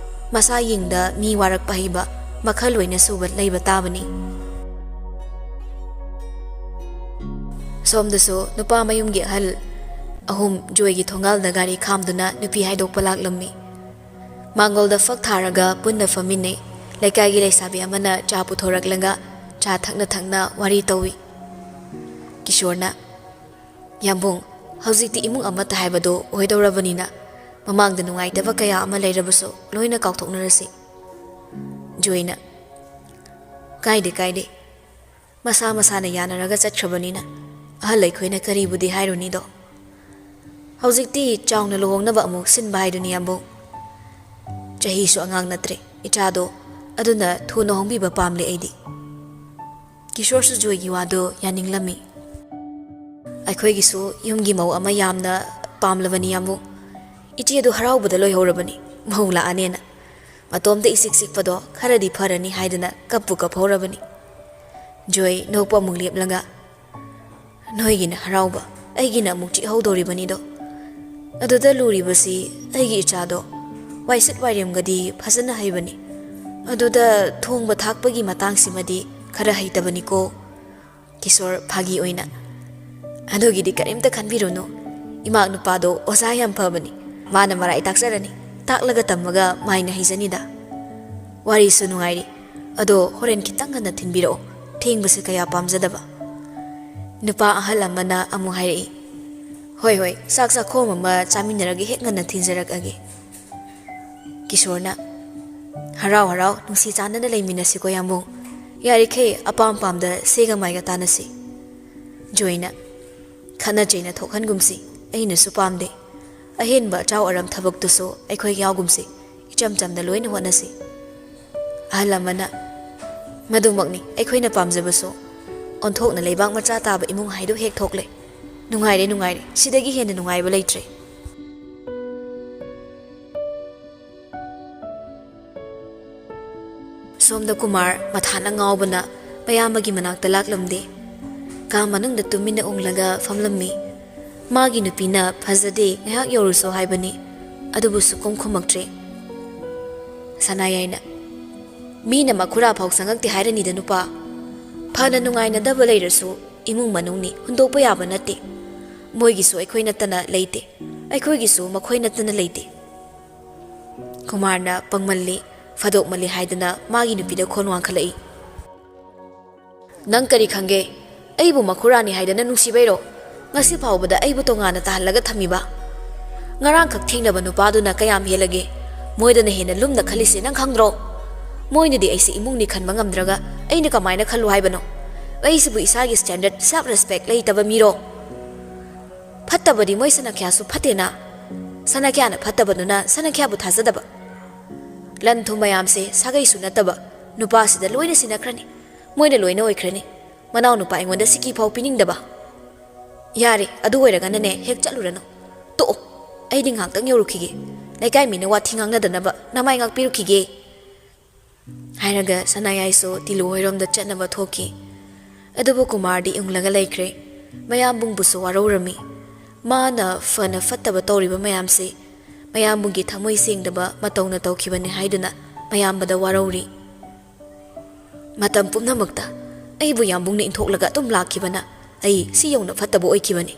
ꯃꯁꯥ ꯌꯦꯡꯗ ꯃꯤ ꯋꯥꯔꯛꯄ ꯍꯩꯕ, ꯃꯈꯜ ꯂꯣꯏꯅ ꯁꯨꯕ ꯂꯩꯕ ꯇꯥꯕꯅꯤ꯫ ꯁꯣꯝꯗꯁꯨ ꯅꯨꯄꯥ ꯃꯌꯨꯝꯒꯤ ꯑꯍꯜ ꯑꯍꯨꯝ ꯖꯣꯏꯒꯤ ꯊꯣꯡꯒꯥꯜꯗ ꯒꯥꯔꯤ ꯈꯥꯝꯗꯨꯅ ꯅꯨꯄꯤ ꯍꯥꯏꯗꯣꯛꯄ ꯂꯥꯛꯂꯝꯃꯤ꯫ ꯃꯥꯡꯒꯣꯜꯗ ꯐꯛ ꯊꯥꯔꯒ ꯄꯨꯟꯅ ꯐꯝꯃꯤꯟꯅꯩ꯫ ꯂꯩꯀꯥꯏꯒꯤ ꯂꯩꯁꯥꯕꯤ ꯑꯃꯅ ꯆꯥ ꯄꯨꯊꯣꯔꯛꯂꯒ ꯆꯥ ꯊꯛꯅ ꯊꯛꯅ ꯋꯥꯔꯤ ꯇꯧꯏ꯫ ꯀꯤꯁꯣꯔꯅ, "ꯌꯥꯝꯕꯨꯡ, ꯍꯧꯖꯤꯛꯇꯤ ꯏꯃꯨꯡ ꯑꯃꯠꯇ ꯍꯥꯏꯕꯗꯣ ꯑꯣꯏꯗꯧꯔꯕꯅꯤꯅ, ꯃꯃꯥꯡꯗ ꯅꯨꯡꯉꯥꯏꯇꯕ ꯀꯌꯥ ꯑꯃ ꯂꯩꯔꯕꯁꯨ ꯂꯣꯏꯅ ꯀꯥꯎꯊꯣꯛꯅꯔꯁꯤ꯫" ꯖꯣꯏꯅ, "ꯀꯥꯏꯗꯦ, ꯀꯥꯏꯗꯦ꯫ ꯃꯁꯥ ꯃꯁꯥꯅ ꯌꯥꯅꯔꯒ ꯆꯠꯈ꯭ꯔꯕꯅꯤꯅ ꯑꯍꯜ ꯑꯩꯈꯣꯏꯅ ꯀꯔꯤꯕꯨꯗꯤ ꯍꯥꯏꯔꯨꯅꯤꯗꯣ꯫ ꯍꯧꯖꯤꯛꯇꯤ ꯆꯥꯎꯅ ꯂꯨꯍꯣꯡꯅꯕ ꯑꯃꯨꯛ ꯁꯤꯟꯕ ꯍꯥꯏꯗꯨꯅꯤ, ꯌꯥꯝꯕꯨꯡ꯫ ꯆꯍꯤꯁꯨ ꯑꯉꯥꯡ ꯅꯠꯇ꯭ꯔꯦ, ꯏꯆꯥꯗꯣ꯫ ꯑꯗꯨꯅ ꯊꯨꯅ ꯍꯣꯡꯕꯤꯕ ꯄꯥꯝꯂꯦ ꯑꯩꯗꯤ꯫" ꯀꯤꯁꯣꯔꯁꯨ ꯖꯣꯏꯒꯤ ꯋꯥꯗꯣ ꯌꯥꯅꯤꯡꯂꯝꯃꯤ꯫ "ꯑꯩꯈꯣꯏꯒꯤꯁꯨ ꯌꯨꯝꯒꯤ ꯃꯧ ꯑꯃ ꯌꯥꯝꯅ ꯄꯥꯝꯂꯕꯅꯤ, ꯌꯥꯝꯕꯨꯡ꯫ ꯏꯆꯦꯗꯨ ꯍꯔꯥꯎꯕꯗ ꯂꯣꯏꯍꯧꯔꯕꯅꯤ, ꯃꯧ ꯂꯥꯛꯑꯅꯦꯅ꯫ ꯃꯇꯣꯝꯇ ꯏꯆꯤꯛ ꯆꯤꯛꯄꯗꯣ ꯈꯔꯗꯤ ꯐꯔꯅꯤ ꯍꯥꯏꯗꯅ ꯀꯞꯄꯨ ꯀꯞꯍꯧꯔꯕꯅꯤ꯫" ꯖꯣꯏ ꯅꯣꯛꯄ ꯑꯃꯨꯛ ꯂꯦꯞꯂꯒ, "ꯅꯣꯏꯒꯤꯅ ꯍꯔꯥꯎꯕ, ꯑꯩꯒꯤꯅ ꯑꯃꯨꯛ ꯆꯤꯛꯍꯧꯗꯧꯔꯤꯕꯅꯤꯗꯣ꯫ ꯑꯗꯨꯗ ꯂꯨꯔꯤꯕꯁꯤ ꯑꯩꯒꯤ ꯏꯆꯥꯗꯣ ꯋꯥꯏꯁꯤꯠ ꯋꯥꯏꯔꯦꯝꯒꯗꯤ ꯐꯖꯅ ꯍꯩꯕꯅꯤ꯫ ꯑꯗꯨꯗ ꯊꯣꯡꯕ ꯊꯥꯛꯄꯒꯤ ꯃꯇꯥꯡꯁꯤꯃꯗꯤ ꯈꯔ ꯍꯩꯇꯕꯅꯤꯀꯣ꯫" ꯀꯤꯁꯣꯔ ꯐꯥꯒꯤ ꯑꯣꯏꯅ, "ꯑꯗꯨꯒꯤꯗꯤ ꯀꯔꯤꯝꯇ ꯈꯟꯕꯤꯔꯨꯅꯨ꯫ ꯏꯃꯥ ꯅꯨꯄꯥꯗꯣ ꯑꯣꯖꯥ ꯌꯥꯝ ꯐꯕꯅꯤ꯫ ꯃꯥꯅ ꯃꯔꯥꯏ ꯇꯥꯛꯆꯔꯅꯤ꯫ ꯇꯥꯛꯂꯒ ꯇꯝꯃꯒ ꯃꯥꯏꯅ ꯍꯩꯖꯅꯤꯗ꯫ ꯋꯥꯔꯤꯁꯨ ꯅꯨꯡꯉꯥꯏꯔꯤ꯫ ꯑꯗꯣ ꯍꯣꯔꯦꯟ ꯈꯤꯇꯪ ꯉꯟꯅ ꯊꯤꯟꯕꯤꯔꯛꯑꯣ꯫ ꯊꯦꯡꯕꯁꯦ ꯀꯌꯥ ꯄꯥꯝꯖꯗꯕ꯫" ꯅꯨꯄꯥ ꯑꯍꯜ ꯑꯃꯅ ꯑꯃꯨꯛ ꯍꯥꯏꯔꯛꯏ, "ꯍꯣꯏ, ꯍꯣꯏ, ꯆꯥꯛ ꯆꯥꯈꯣꯝ ꯑꯃ ꯆꯥꯃꯤꯟꯅꯔꯒ ꯍꯦꯛ ꯉꯟꯅ ꯊꯤꯟꯖꯔꯛꯑꯒꯦ꯫" ꯀꯤꯁꯣꯔꯅ, "ꯍꯔꯥꯎ ꯍꯔꯥꯎ ꯅꯨꯡꯁꯤ ꯆꯥꯟꯅꯅ ꯂꯩꯃꯤꯟꯅꯁꯤꯀꯣ, ꯌꯥꯝꯕꯨꯡ꯫ ꯌꯥꯔꯤꯈꯩ ꯑꯄꯥꯝ ꯄꯥꯝꯗ ꯁꯦꯒ ꯃꯥꯏꯒ ꯇꯥꯟꯅꯁꯤ꯫" ꯖꯣꯏꯅ, "ꯈꯠꯅ ꯆꯩꯅ ꯊꯣꯛꯍꯟꯒꯨꯝꯁꯤ, ꯑꯩꯅꯁꯨ ꯄꯥꯝꯗꯦ꯫ ꯑꯍꯦꯟꯕ ꯑꯆꯥꯎ ꯑꯔꯝ ꯊꯕꯛꯇꯨꯁꯨ ꯑꯩꯈꯣꯏ ꯌꯥꯎꯒꯨꯝꯁꯤ, ꯏꯆꯝ ꯆꯝꯅ ꯂꯣꯏꯅ ꯍꯣꯠꯅꯁꯤ꯫" ꯑꯍꯜ ꯑꯃꯅ, "ꯃꯗꯨꯃꯛꯅꯤ ꯑꯩꯈꯣꯏꯅ ꯄꯥꯝꯖꯕꯁꯨ꯫ ꯑꯣꯟꯊꯣꯛꯅ ꯂꯩꯕꯥꯛ ꯃꯆꯥ ꯇꯥꯕ ꯏꯃꯨꯡ ꯍꯥꯏꯗꯨ ꯍꯦꯛ ꯊꯣꯛꯂꯦ꯫ ꯅꯨꯡꯉꯥꯏꯔꯦ, ꯅꯨꯡꯉꯥꯏꯔꯦ, ꯁꯤꯗꯒꯤ ꯍꯦꯟꯅ ꯅꯨꯡꯉꯥꯏꯕ ꯂꯩꯇ꯭ꯔꯦ꯫" ꯁꯣꯝꯗ ꯀꯨꯃꯥꯔ ꯃꯊꯥꯅ ꯉꯥꯎꯕꯅ ꯃꯌꯥꯝꯕꯒꯤ ꯃꯅꯥꯛꯇ ꯂꯥꯛꯂꯝꯗꯦ꯫ ꯀꯥ ꯃꯅꯨꯡꯗ ꯇꯨꯃꯤꯟꯅ ꯎꯪꯂꯒ ꯐꯝꯂꯝꯃꯤ꯫ ꯃꯥꯒꯤ ꯅꯨꯄꯤꯅ "ꯐꯖꯗꯦ, ꯉꯥꯏꯍꯥꯛ ꯌꯧꯔꯨꯁꯣ" ꯍꯥꯏꯕꯅꯤ, ꯑꯗꯨꯕꯨ ꯁꯨꯛꯈꯨꯝ ꯈꯨꯝꯃꯛꯇ꯭ꯔꯦ꯫ ꯁꯅꯥꯌꯥꯏꯅ, "ꯃꯤꯅ ꯃꯈꯨꯔꯥ ꯐꯥꯎ ꯆꯪꯉꯛꯇꯦ ꯍꯥꯏꯔꯅꯤꯗ ꯅꯨꯄꯥ꯫ ꯐꯅ ꯅꯨꯡꯉꯥꯏꯅꯗꯕ ꯂꯩꯔꯁꯨ ꯏꯃꯨꯡ ꯃꯅꯨꯡꯅꯤ, ꯍꯨꯟꯗꯣꯛꯄ ꯌꯥꯕ ꯅꯠꯇꯦ꯫ ꯃꯣꯏꯒꯤꯁꯨ ꯑꯩꯈꯣꯏ ꯅꯠꯇꯅ ꯂꯩꯇꯦ, ꯑꯩꯈꯣꯏꯒꯤꯁꯨ ꯃꯈꯣꯏ ꯅꯠꯇꯅ ꯂꯩꯇꯦ"꯫ ꯀꯨꯃꯥꯔꯅ ꯄꯪꯃꯜꯂꯤ, ꯐꯥꯗꯣꯛꯃꯜꯂꯤ ꯍꯥꯏꯗꯅ ꯃꯥꯒꯤ ꯅꯨꯄꯤꯗ ꯈꯣꯟ ꯋꯥꯡꯈꯠꯂꯛꯏ꯫ "ꯅꯪ ꯀꯔꯤ ꯈꯪꯒꯦ? ꯑꯩꯕꯨ ꯃꯈꯨꯔꯥꯅꯤ ꯍꯥꯏꯗꯅ ꯅꯨꯡꯁꯤꯕꯩꯔꯣ? ꯉꯁꯤ ꯐꯥꯎꯕꯗ ꯑꯩꯕꯨ ꯇꯣꯉꯥꯟꯅ ꯇꯥꯍꯜꯂꯒ ꯊꯝꯃꯤꯕ? ꯉꯔꯥꯡꯈꯛ ꯊꯦꯡꯅꯕ ꯅꯨꯄꯥꯗꯨꯅ ꯀꯌꯥꯝ ꯍꯦꯜꯂꯒꯦ? ꯃꯣꯏꯗꯅ ꯍꯦꯟꯅ ꯂꯨꯝꯅ ꯈꯜꯂꯤꯁꯦ ꯅꯪ ꯈꯪꯗ꯭ꯔꯣ? ꯃꯣꯏꯅꯗꯤ ꯑꯩꯁꯦ ꯏꯃꯨꯡꯅꯤ ꯈꯟꯕ ꯉꯝꯗ꯭ꯔꯒ ꯑꯩꯅ ꯀꯃꯥꯏꯅ ꯈꯜꯂꯨ ꯍꯥꯏꯕꯅꯣ? ꯑꯩꯁꯤꯕꯨ ꯏꯁꯥꯒꯤ standard, self respect ꯂꯩꯇꯕ ꯃꯤꯔꯣ? ꯐꯠꯇꯕꯗꯤ ꯃꯣꯏ ꯁꯅꯥꯈ꯭ꯌꯥꯁꯨ ꯐꯠꯇꯦꯅ꯫ ꯁꯅꯥꯈ꯭ꯌꯥꯅ ꯐꯠꯇꯕꯗꯨꯅ ꯁꯅꯥꯈ꯭ꯌꯥꯕꯨ ꯊꯥꯖꯗꯕ꯫ ꯂꯟ ꯊꯨꯝ ꯃꯌꯥꯝꯁꯦ ꯁꯥꯒꯩꯁꯨ ꯅꯠꯇꯕ ꯅꯨꯄꯥꯁꯤꯗ ꯂꯣꯏꯅ ꯁꯤꯟꯅꯈ꯭ꯔꯅꯤ꯫ ꯃꯣꯏꯅ ꯂꯣꯏꯅ ꯑꯣꯏꯈ꯭ꯔꯅꯤ꯫ ꯃꯅꯥꯎ ꯅꯨꯄꯥ ꯑꯩꯉꯣꯟꯗ ꯁꯤꯀꯤ ꯐꯥꯎ ꯄꯤꯅꯤꯡꯗꯕ꯫ ꯌꯥꯔꯦ, ꯑꯗꯨ ꯑꯣꯏꯔꯒꯅꯅꯦ, ꯍꯦꯛ ꯆꯠꯂꯨꯔꯅꯨ꯫ ꯇꯣꯛꯑꯣ, ꯑꯩꯗꯤ ꯉꯥꯏꯍꯥꯛꯇꯪ ꯌꯧꯔꯨꯈꯤꯒꯦ꯫ ꯂꯩꯀꯥꯏ ꯃꯤꯅ ꯋꯥꯊꯤ ꯉꯥꯡꯅꯗꯅꯕ ꯅꯃꯥꯏ ꯉꯥꯛꯄꯤꯔꯨꯈꯤꯒꯦ"꯫ ꯍꯥꯏꯔꯒ ꯁꯅꯥꯌꯥꯏꯁꯨ ꯇꯤꯂꯨ ꯍꯣꯏꯔꯣꯝꯗ ꯆꯠꯅꯕ ꯊꯣꯛꯈꯤ꯫ ꯑꯗꯨꯕꯨ ꯀꯨꯃꯥꯔꯗꯤ ꯎꯪꯂꯒ ꯂꯩꯈ꯭ꯔꯦ꯫ ꯃꯌꯥꯝꯕꯨꯡꯕꯨꯁꯨ ꯋꯥꯔꯧꯔꯝꯃꯤ꯫ ꯃꯥꯅ ꯐꯅ ꯐꯠꯇꯕ ꯇꯧꯔꯤꯕ ꯃꯌꯥꯝꯁꯤ ꯃꯌꯥꯝꯕꯨꯡꯒꯤ ꯊꯃꯣꯏ ꯁꯦꯡꯗꯕ ꯃꯇꯧꯅ ꯇꯧꯈꯤꯕꯅꯤ ꯍꯥꯏꯗꯨꯅ ꯃꯌꯥꯝꯕꯗ ꯋꯥꯔꯧꯔꯤ꯫ ꯃꯇꯝ ꯄꯨꯝꯅꯃꯛꯇ ꯑꯩꯕꯨ ꯌꯥꯝꯕꯨꯡꯅ ꯏꯟꯊꯣꯛꯂꯒ ꯑꯗꯨꯝ ꯂꯥꯛꯈꯤꯕꯅ ꯑꯩ ꯁꯤ ꯌꯧꯅ ꯐꯠꯇꯕ ꯑꯣꯏꯈꯤꯕꯅꯤ꯫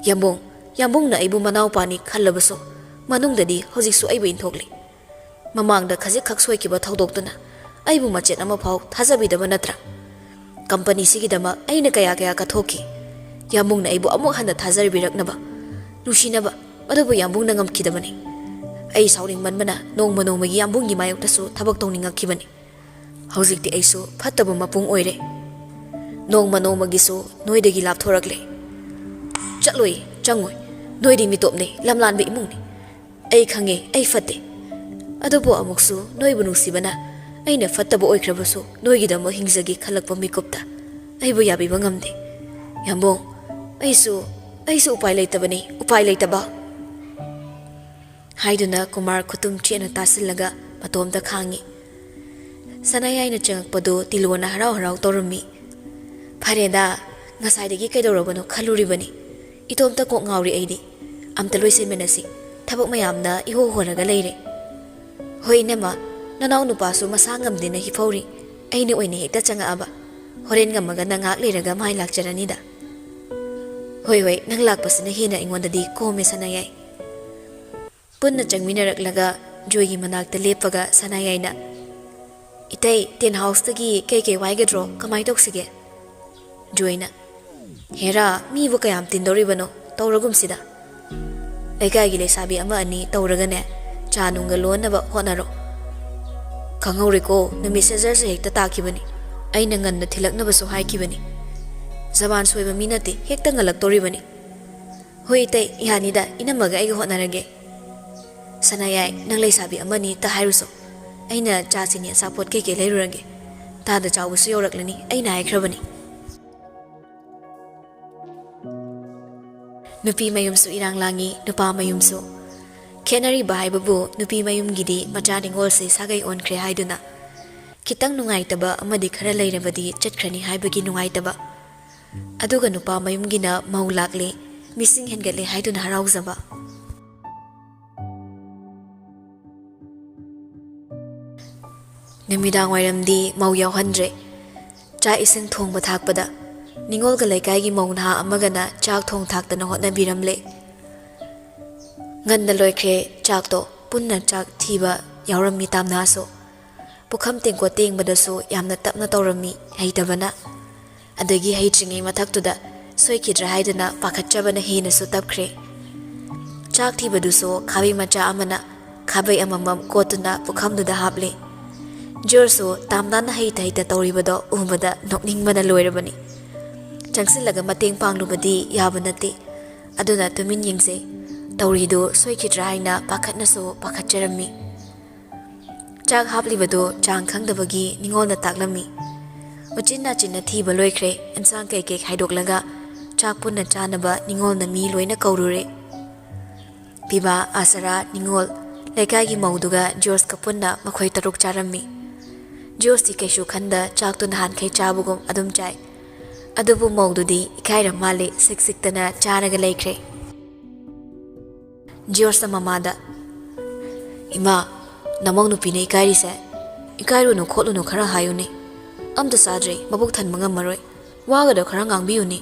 ꯌꯥꯝꯕꯨꯡ, ꯌꯥꯝꯕꯨꯡꯅ ꯑꯩꯕꯨ ꯃꯅꯥꯎꯄꯥꯅꯤ ꯈꯜꯂꯕꯁꯨ ꯃꯅꯨꯡꯗꯗꯤ ꯍꯧꯖꯤꯛꯁꯨ ꯑꯩꯕꯨ ꯏꯟꯊꯣꯛꯂꯤ꯫ ꯃꯃꯥꯡꯗ ꯈꯖꯤꯛꯈꯛ ꯁꯣꯏꯈꯤꯕ ꯊꯧꯗꯣꯛꯇꯨꯅ ꯑꯩꯕꯨ ꯃꯆꯦꯠ ꯑꯃꯐꯥꯎ ꯊꯥꯖꯕꯤꯗꯕ ꯅꯠꯇ꯭ꯔꯥ? ꯀꯝꯄꯅꯤꯁꯤꯒꯤꯗꯃꯛ ꯑꯩꯅ ꯀꯌꯥ ꯀꯌꯥ ꯀꯠꯊꯣꯛꯈꯤ꯫ ꯌꯥꯝꯕꯨꯡꯅ ꯑꯩꯕꯨ ꯑꯃꯨꯛ ꯍꯟꯅ ꯊꯥꯖꯕꯤꯔꯛꯅꯕ, ꯅꯨꯡꯁꯤꯅꯕ, ꯑꯗꯨꯕꯨ ꯌꯥꯝꯕꯨꯡꯅ ꯉꯝꯈꯤꯗꯕꯅꯤ꯫ ꯑꯩ ꯁꯥꯎꯅꯤꯡꯃꯟꯕꯅ ꯅꯣꯡꯃ ꯅꯣꯡꯃꯒꯤ ꯌꯥꯝꯕꯨꯡꯒꯤ ꯃꯥꯌꯣꯛꯇꯁꯨ ꯊꯕꯛ ꯇꯧꯅꯤꯡꯉꯛꯈꯤꯕꯅꯤ꯫ ꯍꯧꯖꯤꯛꯇꯤ ꯑꯩꯁꯨ ꯐꯠꯇꯕ ꯃꯄꯨꯡ ꯑꯣꯏꯔꯦ꯫ ꯅꯣꯡꯃ ꯅꯣꯡꯃꯒꯤꯁꯨ ꯅꯣꯏꯗꯒꯤ ꯂꯥꯞꯊꯣꯔꯛꯂꯦ꯫ ꯆꯠꯂꯣꯏ, ꯆꯪꯉꯣꯏ꯫ ꯅꯣꯏꯗꯤ ꯃꯤꯇꯣꯞꯅꯦ, ꯂꯝꯂꯥꯟꯕ ꯏꯃꯨꯡꯅꯤ꯫ ꯑꯩ ꯈꯪꯉꯦ, ꯑꯩ ꯐꯠꯇꯦ꯫ ꯑꯗꯨꯕꯨ ꯑꯃꯨꯛꯁꯨ ꯅꯣꯏꯕꯨ ꯅꯨꯡꯁꯤꯕꯅ ꯑꯩꯅ ꯐꯠꯇꯕ ꯑꯣꯏꯈ꯭ꯔꯕꯁꯨ ꯅꯣꯏꯒꯤꯗꯃꯛ ꯍꯤꯡꯖꯒꯦ ꯈꯜꯂꯛꯄ ꯃꯤꯀꯨꯞꯇ ꯑꯩꯕꯨ ꯌꯥꯕꯤꯕ ꯉꯝꯗꯦ꯫ ꯌꯥꯝꯕꯨꯡ, ꯑꯩꯁꯨ, ꯑꯩꯁꯨ ꯎꯄꯥꯏ ꯂꯩꯇꯕꯅꯤ, ꯎꯄꯥꯏ ꯂꯩꯇꯕ꯫ ꯍꯥꯏꯗꯨꯅ ꯀꯨꯃꯥꯔ ꯈꯨꯇꯨꯝ ꯆꯦꯠꯅ ꯇꯥꯁꯤꯜꯂꯒ ꯃꯇꯣꯝꯇ ꯈꯥꯡꯉꯤ꯫ ꯁꯅꯥꯌꯥꯏꯅ ꯆꯪꯉꯛꯄꯗꯨ ꯇꯤꯂꯣꯅ ꯍꯔꯥꯎ ꯍꯔꯥꯎ ꯇꯧꯔꯝꯃꯤ꯫ "ꯐꯔꯦꯗ, ꯉꯁꯥꯏꯗꯒꯤ ꯀꯩꯗꯧꯔꯕꯅꯣ ꯈꯜꯂꯨꯔꯤꯕꯅꯤ꯫ "ꯏꯇꯣꯝꯇ ꯀꯣꯛ ꯉꯥꯎꯔꯤ ꯑꯩꯗꯤ꯫ ꯑꯝꯇ ꯂꯣꯏꯁꯤꯟꯃꯤꯟꯅꯁꯤ꯫ ꯊꯕꯛ ꯃꯌꯥꯝꯅ ꯏꯍꯣ ꯍꯣꯔꯒ ꯂꯩꯔꯦ꯫" "ꯍꯣꯏ ꯏꯅꯝꯃ, ꯅꯅꯥꯎ ꯅꯨꯄꯥꯁꯨ ꯃꯁꯥ ꯉꯝꯗꯦꯅ ꯍꯤꯐꯧꯔꯤ꯫ ꯑꯩꯅ ꯑꯣꯏꯅ ꯍꯦꯛꯇ ꯆꯪꯉꯛꯑꯕ꯫ ꯍꯣꯔꯦꯟ ꯉꯝꯃꯒꯅ ꯉꯥꯏꯍꯥꯛ ꯂꯩꯔꯒ ꯃꯥꯏ ꯂꯥꯛꯆꯔꯅꯤꯗ꯫" "ꯍꯣꯏ, ꯍꯣꯏ, ꯅꯪ ꯂꯥꯛꯄꯁꯤꯅ ꯍꯦꯟꯅ ꯑꯩꯉꯣꯟꯗꯗꯤ ꯀꯣꯝꯃꯦ ꯁꯅꯥꯌꯥꯏ꯫" ꯄꯨꯟꯅ ꯆꯪꯃꯤꯟꯅꯔꯛꯂꯒ ꯖꯣꯏꯒꯤ ꯃꯅꯥꯛꯇ ꯂꯦꯞꯄꯒ ꯁꯅꯥꯌꯥꯏꯅ, "ꯏꯇꯩ, ꯇꯦꯟ ꯍꯥꯎꯁꯇꯒꯤ ꯀꯩꯀꯩ ꯋꯥꯏꯒꯗ꯭ꯔꯣ? ꯀꯃꯥꯏ ꯇꯧꯁꯤꯒꯦ?" ꯖꯣꯏꯅ, "ꯍꯦꯔꯥ, ꯃꯤꯕꯨ ꯀꯌꯥꯝ ꯇꯤꯟꯗꯧꯔꯤꯕꯅꯣ? ꯇꯧꯔꯒꯨꯝꯁꯤꯗ꯫ ꯂꯩꯀꯥꯏꯒꯤ ꯂꯩꯁꯥꯕꯤ ꯑꯃ ꯑꯅꯤ ꯇꯧꯔꯒꯅꯦ, ꯆꯥ ꯅꯨꯡꯒ ꯂꯣꯟꯅꯕ ꯍꯣꯠꯅꯔꯣ꯫" "ꯈꯪꯍꯧꯔꯦꯀꯣ, ꯅꯨꯃꯤꯠꯁꯦ ꯖꯔꯁ ꯍꯦꯛꯇ ꯇꯥꯈꯤꯕꯅꯤ꯫ ꯑꯩꯅ ꯉꯟꯅ ꯊꯤꯜꯂꯛꯅꯕꯁꯨ ꯍꯥꯏꯈꯤꯕꯅꯤ꯫ ꯖꯕꯥꯟ ꯁꯣꯏꯕ ꯃꯤ ꯅꯠꯇꯦ, ꯍꯦꯛꯇ ꯉꯜꯂꯛꯇꯧꯔꯤꯕꯅꯤ꯫" "ꯍꯣꯏ ꯏꯇꯩ, ꯌꯥꯅꯤꯗ, ꯏꯅꯝꯃꯒ ꯑꯩꯒ ꯍꯣꯠꯅꯔꯒꯦ꯫" "ꯁꯅꯥꯌꯥꯏ, ꯅꯪ ꯂꯩꯁꯥꯕꯤ ꯑꯃꯅꯤ ꯇ ꯍꯥꯏꯔꯨꯁꯣ꯫ ꯑꯩꯅ ꯆꯥ ꯆꯤꯅꯤ ꯑꯆꯥꯄꯣꯠ ꯀꯩꯀꯩ ꯂꯩꯔꯨꯔꯒꯦ꯫ ꯇꯥꯗ ꯆꯥꯎꯕꯁꯨ ꯌꯧꯔꯛꯂꯅꯤ, ꯑꯩꯅ ꯍꯥꯏꯈ꯭ꯔꯕꯅꯤ꯫" ꯅꯨꯄꯤ ꯃꯌꯨꯝꯁꯨ ꯏꯔꯥꯡ ꯂꯥꯡꯉꯤ, ꯅꯨꯄꯥ ꯃꯌꯨꯝꯁꯨ꯫ ꯈꯦꯠꯅꯔꯤꯕ ꯍꯥꯏꯕꯕꯨ, ꯅꯨꯄꯤ ꯃꯌꯨꯝꯒꯤꯗꯤ ꯃꯆꯥ ꯅꯤꯉꯣꯜꯁꯦ ꯁꯥꯒꯩ ꯑꯣꯟꯈ꯭ꯔꯦ ꯍꯥꯏꯗꯨꯅ ꯈꯤꯇꯪ ꯅꯨꯡꯉꯥꯏꯇꯕ ꯑꯃꯗꯤ ꯈꯔ ꯂꯩꯔꯕꯗꯤ ꯆꯠꯈ꯭ꯔꯅꯤ ꯍꯥꯏꯕꯒꯤ ꯅꯨꯡꯉꯥꯏꯇꯕ꯫ ꯑꯗꯨꯒ ꯅꯨꯄꯥ ꯃꯌꯨꯝꯒꯤꯅ ꯃꯧ ꯂꯥꯛꯂꯦ, ꯃꯤꯁꯤꯡ ꯍꯦꯟꯒꯠꯂꯦ ꯍꯥꯏꯗꯨꯅ ꯍꯔꯥꯎꯖꯕ꯫ ꯅꯨꯃꯤꯗꯥꯡ ꯋꯥꯏꯔꯝꯗꯤ ꯃꯧ ꯌꯥꯎꯍꯟꯗ꯭ꯔꯦ꯫ ꯆꯥꯛ ꯏꯁꯤꯡ ꯊꯣꯡꯕ ꯊꯥꯛꯄꯗ ꯅꯤꯉꯣꯜꯒ ꯂꯩꯀꯥꯏꯒꯤ ꯃꯧ ꯅꯍꯥ ꯑꯃꯒꯅ ꯆꯥꯛ ꯊꯣꯡ ꯊꯥꯛꯇꯅ ꯍꯣꯠꯅꯕꯤꯔꯝꯂꯦ꯫ ꯉꯟꯅ ꯂꯣꯏꯈ꯭ꯔꯦ ꯆꯥꯛꯇꯣ꯫ ꯄꯨꯟꯅ ꯆꯥꯛ ꯊꯤꯕ ꯌꯥꯎꯔꯝꯃꯤ ꯇꯥꯝꯅꯥꯁꯨ꯫ ꯄꯨꯈꯝ ꯇꯦꯡꯀꯣꯠ ꯇꯦꯡꯕꯗꯁꯨ ꯌꯥꯝꯅ ꯇꯞꯅ ꯇꯧꯔꯝꯃꯤ ꯍꯩꯇꯕꯅ꯫ ꯑꯗꯒꯤ ꯍꯩꯇ꯭ꯔꯤꯉꯩ ꯃꯊꯛꯇꯨꯗ ꯁꯣꯏꯈꯤꯗ꯭ꯔꯥ ꯍꯥꯏꯗꯨꯅ ꯄꯥꯈꯠꯆꯕꯅ ꯍꯦꯟꯅꯁꯨ ꯇꯞꯈ꯭ꯔꯦ꯫ ꯆꯥꯛ ꯊꯤꯕꯗꯨꯁꯨ ꯈꯥꯕꯩ ꯃꯆꯥ ꯑꯃꯅ ꯈꯥꯕꯩ ꯑꯃꯃꯝ ꯀꯣꯠꯇꯨꯅ ꯄꯨꯈꯝꯗꯨꯗ ꯍꯥꯞꯂꯦ꯫ ꯖꯣꯔꯖꯁꯨ ꯇꯥꯝꯅꯥꯅ ꯍꯩꯇ ꯍꯩꯇ ꯇꯧꯔꯤꯕꯗꯣ ꯎꯕꯗ ꯅꯣꯛꯅꯤꯡꯕꯅ ꯂꯣꯏꯔꯕꯅꯤ꯫ ꯆꯪꯁꯤꯜꯂꯒ ꯃꯇꯦꯡ ꯄꯥꯡꯂꯨꯕꯗꯤ ꯌꯥꯕ ꯅꯠꯇꯦ꯫ ꯑꯗꯨꯅ ꯇꯨꯃꯤꯟ ꯌꯦꯡꯖꯩ꯫ ꯇꯧꯔꯤꯗꯨ ꯁꯣꯏꯈꯤꯗ꯭ꯔꯥ ꯍꯥꯏꯅ ꯄꯥꯈꯠꯅꯁꯨ ꯄꯥꯈꯠꯆꯔꯝꯃꯤ꯫ ꯆꯥꯛ ꯍꯥꯞꯂꯤꯕꯗꯨ ꯆꯥꯡ ꯈꯪꯗꯕꯒꯤ ꯅꯤꯉꯣꯜꯅ ꯇꯥꯛꯂꯝꯃꯤ꯫ ꯎꯆꯤꯟ ꯅꯥꯆꯤꯟꯅ ꯊꯤꯕ ꯂꯣꯏꯈ꯭ꯔꯦ꯫ ꯑꯦꯟꯁꯥꯡ ꯀꯩꯀꯩ ꯈꯥꯏꯗꯣꯛꯂꯒ ꯆꯥꯛ ꯄꯨꯟꯅ ꯆꯥꯅꯕ ꯅꯤꯉꯣꯜꯅ ꯃꯤ ꯂꯣꯏꯅ ꯀꯧꯔꯨꯔꯦ꯫ ꯄꯤꯕꯥ, ꯑꯥꯁꯔꯥ, ꯅꯤꯉꯣꯜ, ꯂꯩꯀꯥꯏꯒꯤ ꯃꯧꯗꯨꯒ ꯖꯣꯔꯖꯀ ꯄꯨꯟꯅ ꯃꯈꯣꯏ ꯇꯔꯨꯛ ꯆꯥꯔꯝꯃꯤ꯫ ꯖꯣꯔꯖꯇꯤ ꯀꯩꯁꯨ ꯈꯟꯗ ꯆꯥꯛꯇꯨ ꯅꯍꯥꯟꯈꯩ ꯆꯥꯕꯒꯨꯝ ꯑꯗꯨꯝ ꯆꯥꯏ꯫ ꯑꯗꯨꯕꯨ ꯃꯧꯗꯨꯗꯤ ꯏꯀꯥꯏꯔ ꯃꯥꯜꯂꯦ, ꯁꯤꯛ ꯁꯤꯛꯇꯅ ꯆꯥꯔꯒ ꯂꯩꯈ꯭ꯔꯦ꯫ ꯖꯤꯌꯣꯔꯖꯅ ꯃꯃꯥꯗ, "ꯏꯃꯥ, ꯅꯃꯧ ꯅꯨꯄꯤꯅ ꯏꯀꯥꯏꯔꯤꯁꯦ꯫ ꯏꯀꯥꯏꯔꯨꯅꯨ ꯈꯣꯠꯂꯨꯅꯨ ꯈꯔ ꯍꯥꯏꯌꯨꯅꯦ꯫ ꯑꯝꯇ ꯆꯥꯗ꯭ꯔꯦ, ꯃꯕꯨꯛ ꯊꯟꯕ ꯉꯝꯃꯔꯣꯏ꯫ ꯋꯥꯒꯗꯣ ꯈꯔ ꯉꯥꯡꯕꯤꯌꯨꯅꯦ꯫"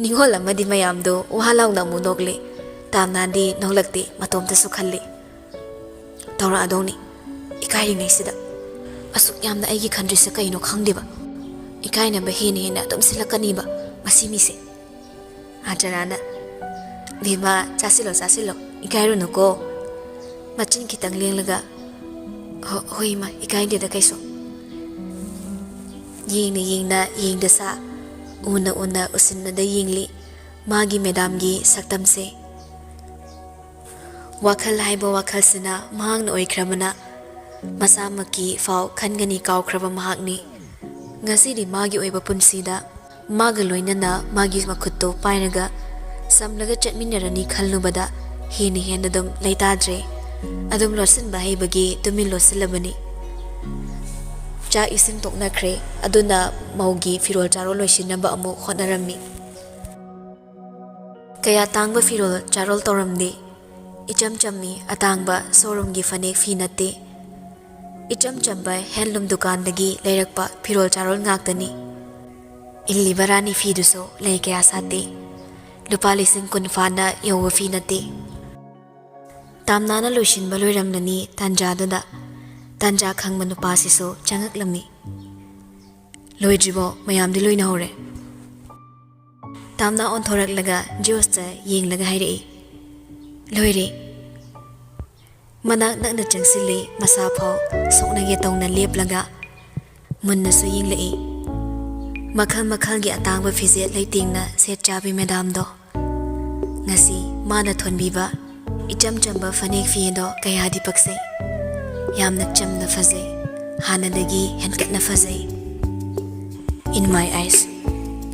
ꯅꯤꯡꯉꯣꯜ ꯑꯃꯗꯤ ꯃꯌꯥꯝꯗꯣ ꯋꯥ ꯂꯥꯎꯅ ꯑꯃꯨꯛ ꯅꯣꯛꯂꯦ꯫ ꯇꯥꯝꯅꯥꯗꯤ ꯅꯣꯛꯂꯛꯇꯦ, ꯃꯇꯣꯝꯇꯁꯨ ꯈꯜꯂꯤ, "ꯇꯧꯔꯛꯑꯗꯧꯅꯤ, ꯏꯀꯥꯏꯔꯤꯉꯩꯁꯤꯗ꯫ ꯑꯁꯨꯛ ꯌꯥꯝꯅ ꯑꯩꯒꯤ ꯈꯟꯗ꯭ꯔꯤꯁꯦ ꯀꯩꯅꯣ ꯈꯪꯗꯦꯕ꯫ ꯏꯀꯥꯏꯅꯕ ꯍꯦꯟꯅ ꯍꯦꯟꯅ ꯑꯗꯨꯝ ꯁꯤꯜꯂꯛꯀꯅꯤꯕ ꯃꯁꯤ ꯃꯤꯁꯦ꯫" ꯑꯥꯆꯔꯥꯅ, "ꯕꯦꯝꯃ, ꯆꯥꯁꯤꯜꯂꯣ, ꯆꯥꯁꯤꯜꯂꯣ, ꯏꯀꯥꯏꯔꯨꯅꯨꯀꯣ꯫" ꯃꯆꯤꯟ ꯈꯤꯇꯪ ꯂꯦꯡꯂꯒ, "ꯍꯣ-, ꯍꯣꯏ ꯏꯃꯥ, ꯏꯀꯥꯏꯗꯦꯗ ꯀꯩꯁꯨ꯫" ꯌꯦꯡꯅ ꯌꯦꯡꯅ ꯌꯦꯡꯗ ꯁꯥ, ꯎꯅ ꯎꯅ ꯎꯁꯤꯟꯅꯗ ꯌꯦꯡꯂꯤ ꯃꯥꯒꯤ ꯃꯦꯗꯥꯝꯒꯤ ꯁꯛꯇꯝꯁꯦ꯫ ꯋꯥꯈꯜ ꯍꯥꯏꯕ ꯋꯥꯈꯜꯁꯤꯅ ꯃꯍꯥꯛꯅ ꯑꯣꯏꯈ꯭ꯔꯕꯅ ꯃꯁꯥꯃꯛꯀꯤ ꯐꯥꯎ ꯈꯟꯒꯅꯤ ꯀꯥꯎꯈ꯭ꯔꯕ ꯃꯍꯥꯛꯅꯤ꯫ ꯉꯁꯤꯗꯤ ꯃꯥꯒꯤ ꯑꯣꯏꯕ ꯄꯨꯟꯁꯤꯗ ꯃꯥꯒ ꯂꯣꯏꯅꯅ ꯃꯥꯒꯤ ꯃꯈꯨꯠꯇꯨ ꯄꯥꯏꯔꯒ ꯆꯝꯂꯒ ꯆꯠꯃꯤꯟꯅꯔꯅꯤ ꯈꯜꯂꯨꯕꯗ ꯍꯦꯟꯅ ꯍꯦꯟꯅ ꯑꯗꯨꯝ ꯂꯩꯇꯥꯗ꯭ꯔꯦ꯫ ꯑꯗꯨꯝ ꯂꯣꯠꯁꯤꯟꯕ ꯍꯩꯕꯒꯤ ꯇꯨꯃꯤꯟ ꯂꯣꯠꯁꯤꯜꯂꯕꯅꯤ꯫ ꯆꯥꯛ ꯏꯁꯤꯡ ꯇꯣꯛꯅꯈ꯭ꯔꯦ꯫ ꯑꯗꯨꯅ ꯃꯧꯒꯤ ꯐꯤꯔꯣꯜ ꯆꯥꯔꯣꯜ ꯂꯣꯏꯁꯤꯟꯅꯕ ꯑꯃꯨꯛ ꯍꯣꯠꯅꯔꯝꯃꯤ꯫ ꯀꯌꯥ ꯇꯥꯡꯕ ꯐꯤꯔꯣꯜ ꯆꯥꯔꯣꯜ ꯇꯧꯔꯝꯗꯦ꯫ ꯏꯆꯝ ꯆꯝꯃꯤ, ꯑꯇꯥꯡꯕ ꯁꯣꯔꯨꯝꯒꯤ ꯐꯅꯦꯛ ꯐꯤ ꯅꯠꯇꯦ꯫ ꯏꯆꯝ ꯆꯝꯕ ꯍꯦꯟꯂꯨꯝ ꯗꯨꯀꯥꯟꯗꯒꯤ ꯂꯩꯔꯛꯄ ꯐꯤꯔꯣꯜ ꯆꯥꯔꯣꯜ ꯉꯥꯛꯇꯅꯤ꯫ ꯏꯜꯂꯤꯕ ꯔꯥꯅꯤ ꯐꯤꯗꯨꯁꯨ ꯂꯩ ꯀꯌꯥ ꯁꯥꯠꯇꯦ꯫ ꯂꯨꯄꯥ ꯂꯤꯁꯤꯡ ꯀꯨꯟ ꯐꯥꯅ ꯌꯧꯕ ꯐꯤ ꯅꯠꯇꯦ꯫ ꯇꯥꯝꯅꯥꯅ ꯂꯣꯏꯁꯤꯟꯕ ꯂꯣꯏꯔꯝꯂꯅꯤ ꯇꯥꯟꯖꯥꯗꯨꯗ ꯇꯥꯟꯖꯥ ꯈꯪꯕ ꯅꯨꯄꯥꯁꯤꯁꯨ ꯆꯪꯉꯛꯂꯝꯃꯤ꯫ "ꯂꯣꯏꯗ꯭ꯔꯤꯕꯣ? ꯃꯌꯥꯝꯗꯤ ꯂꯣꯏꯅꯍꯧꯔꯦ꯫" ꯇꯥꯝꯅꯥ ꯑꯣꯟꯊꯣꯔꯛꯂꯒ ꯖꯤꯌꯣꯁꯇ ꯌꯦꯡꯂꯒ ꯍꯥꯏꯔꯛꯏ, "ꯂꯣꯏꯔꯦ꯫" ꯃꯅꯥꯛ ꯅꯛꯅ ꯆꯪꯁꯤꯜꯂꯤ, ꯃꯁꯥ ꯐꯥꯎ ꯁꯣꯛꯅꯒꯦ ꯇꯧꯅ ꯂꯦꯞꯂꯒ ꯃꯨꯟꯅꯁꯨ ꯌꯦꯡꯂꯛꯏ꯫ ꯃꯈꯜ ꯃꯈꯜꯒꯤ ꯑꯇꯥꯡꯕ ꯐꯤꯖꯦꯠ ꯂꯩꯇꯦꯡꯅ ꯁꯦꯠ ꯆꯥꯕꯤ ꯃꯦꯗꯥꯝꯗꯣ꯫ ꯉꯁꯤ ꯃꯥꯅ ꯊꯣꯟꯕꯤꯕ ꯏꯆꯝ ꯆꯝꯕ ꯐꯅꯦꯛ ꯐꯤ ꯑꯗꯣ ꯀꯌꯥꯗꯤ ꯄꯛꯆꯩ꯫ ꯌꯥꯝꯅ ꯆꯝꯅ ꯐꯖꯩ, ꯍꯥꯟꯅꯗꯒꯤ ꯍꯦꯟꯒꯠꯅ ꯐꯖꯩ꯫ "In my eyes,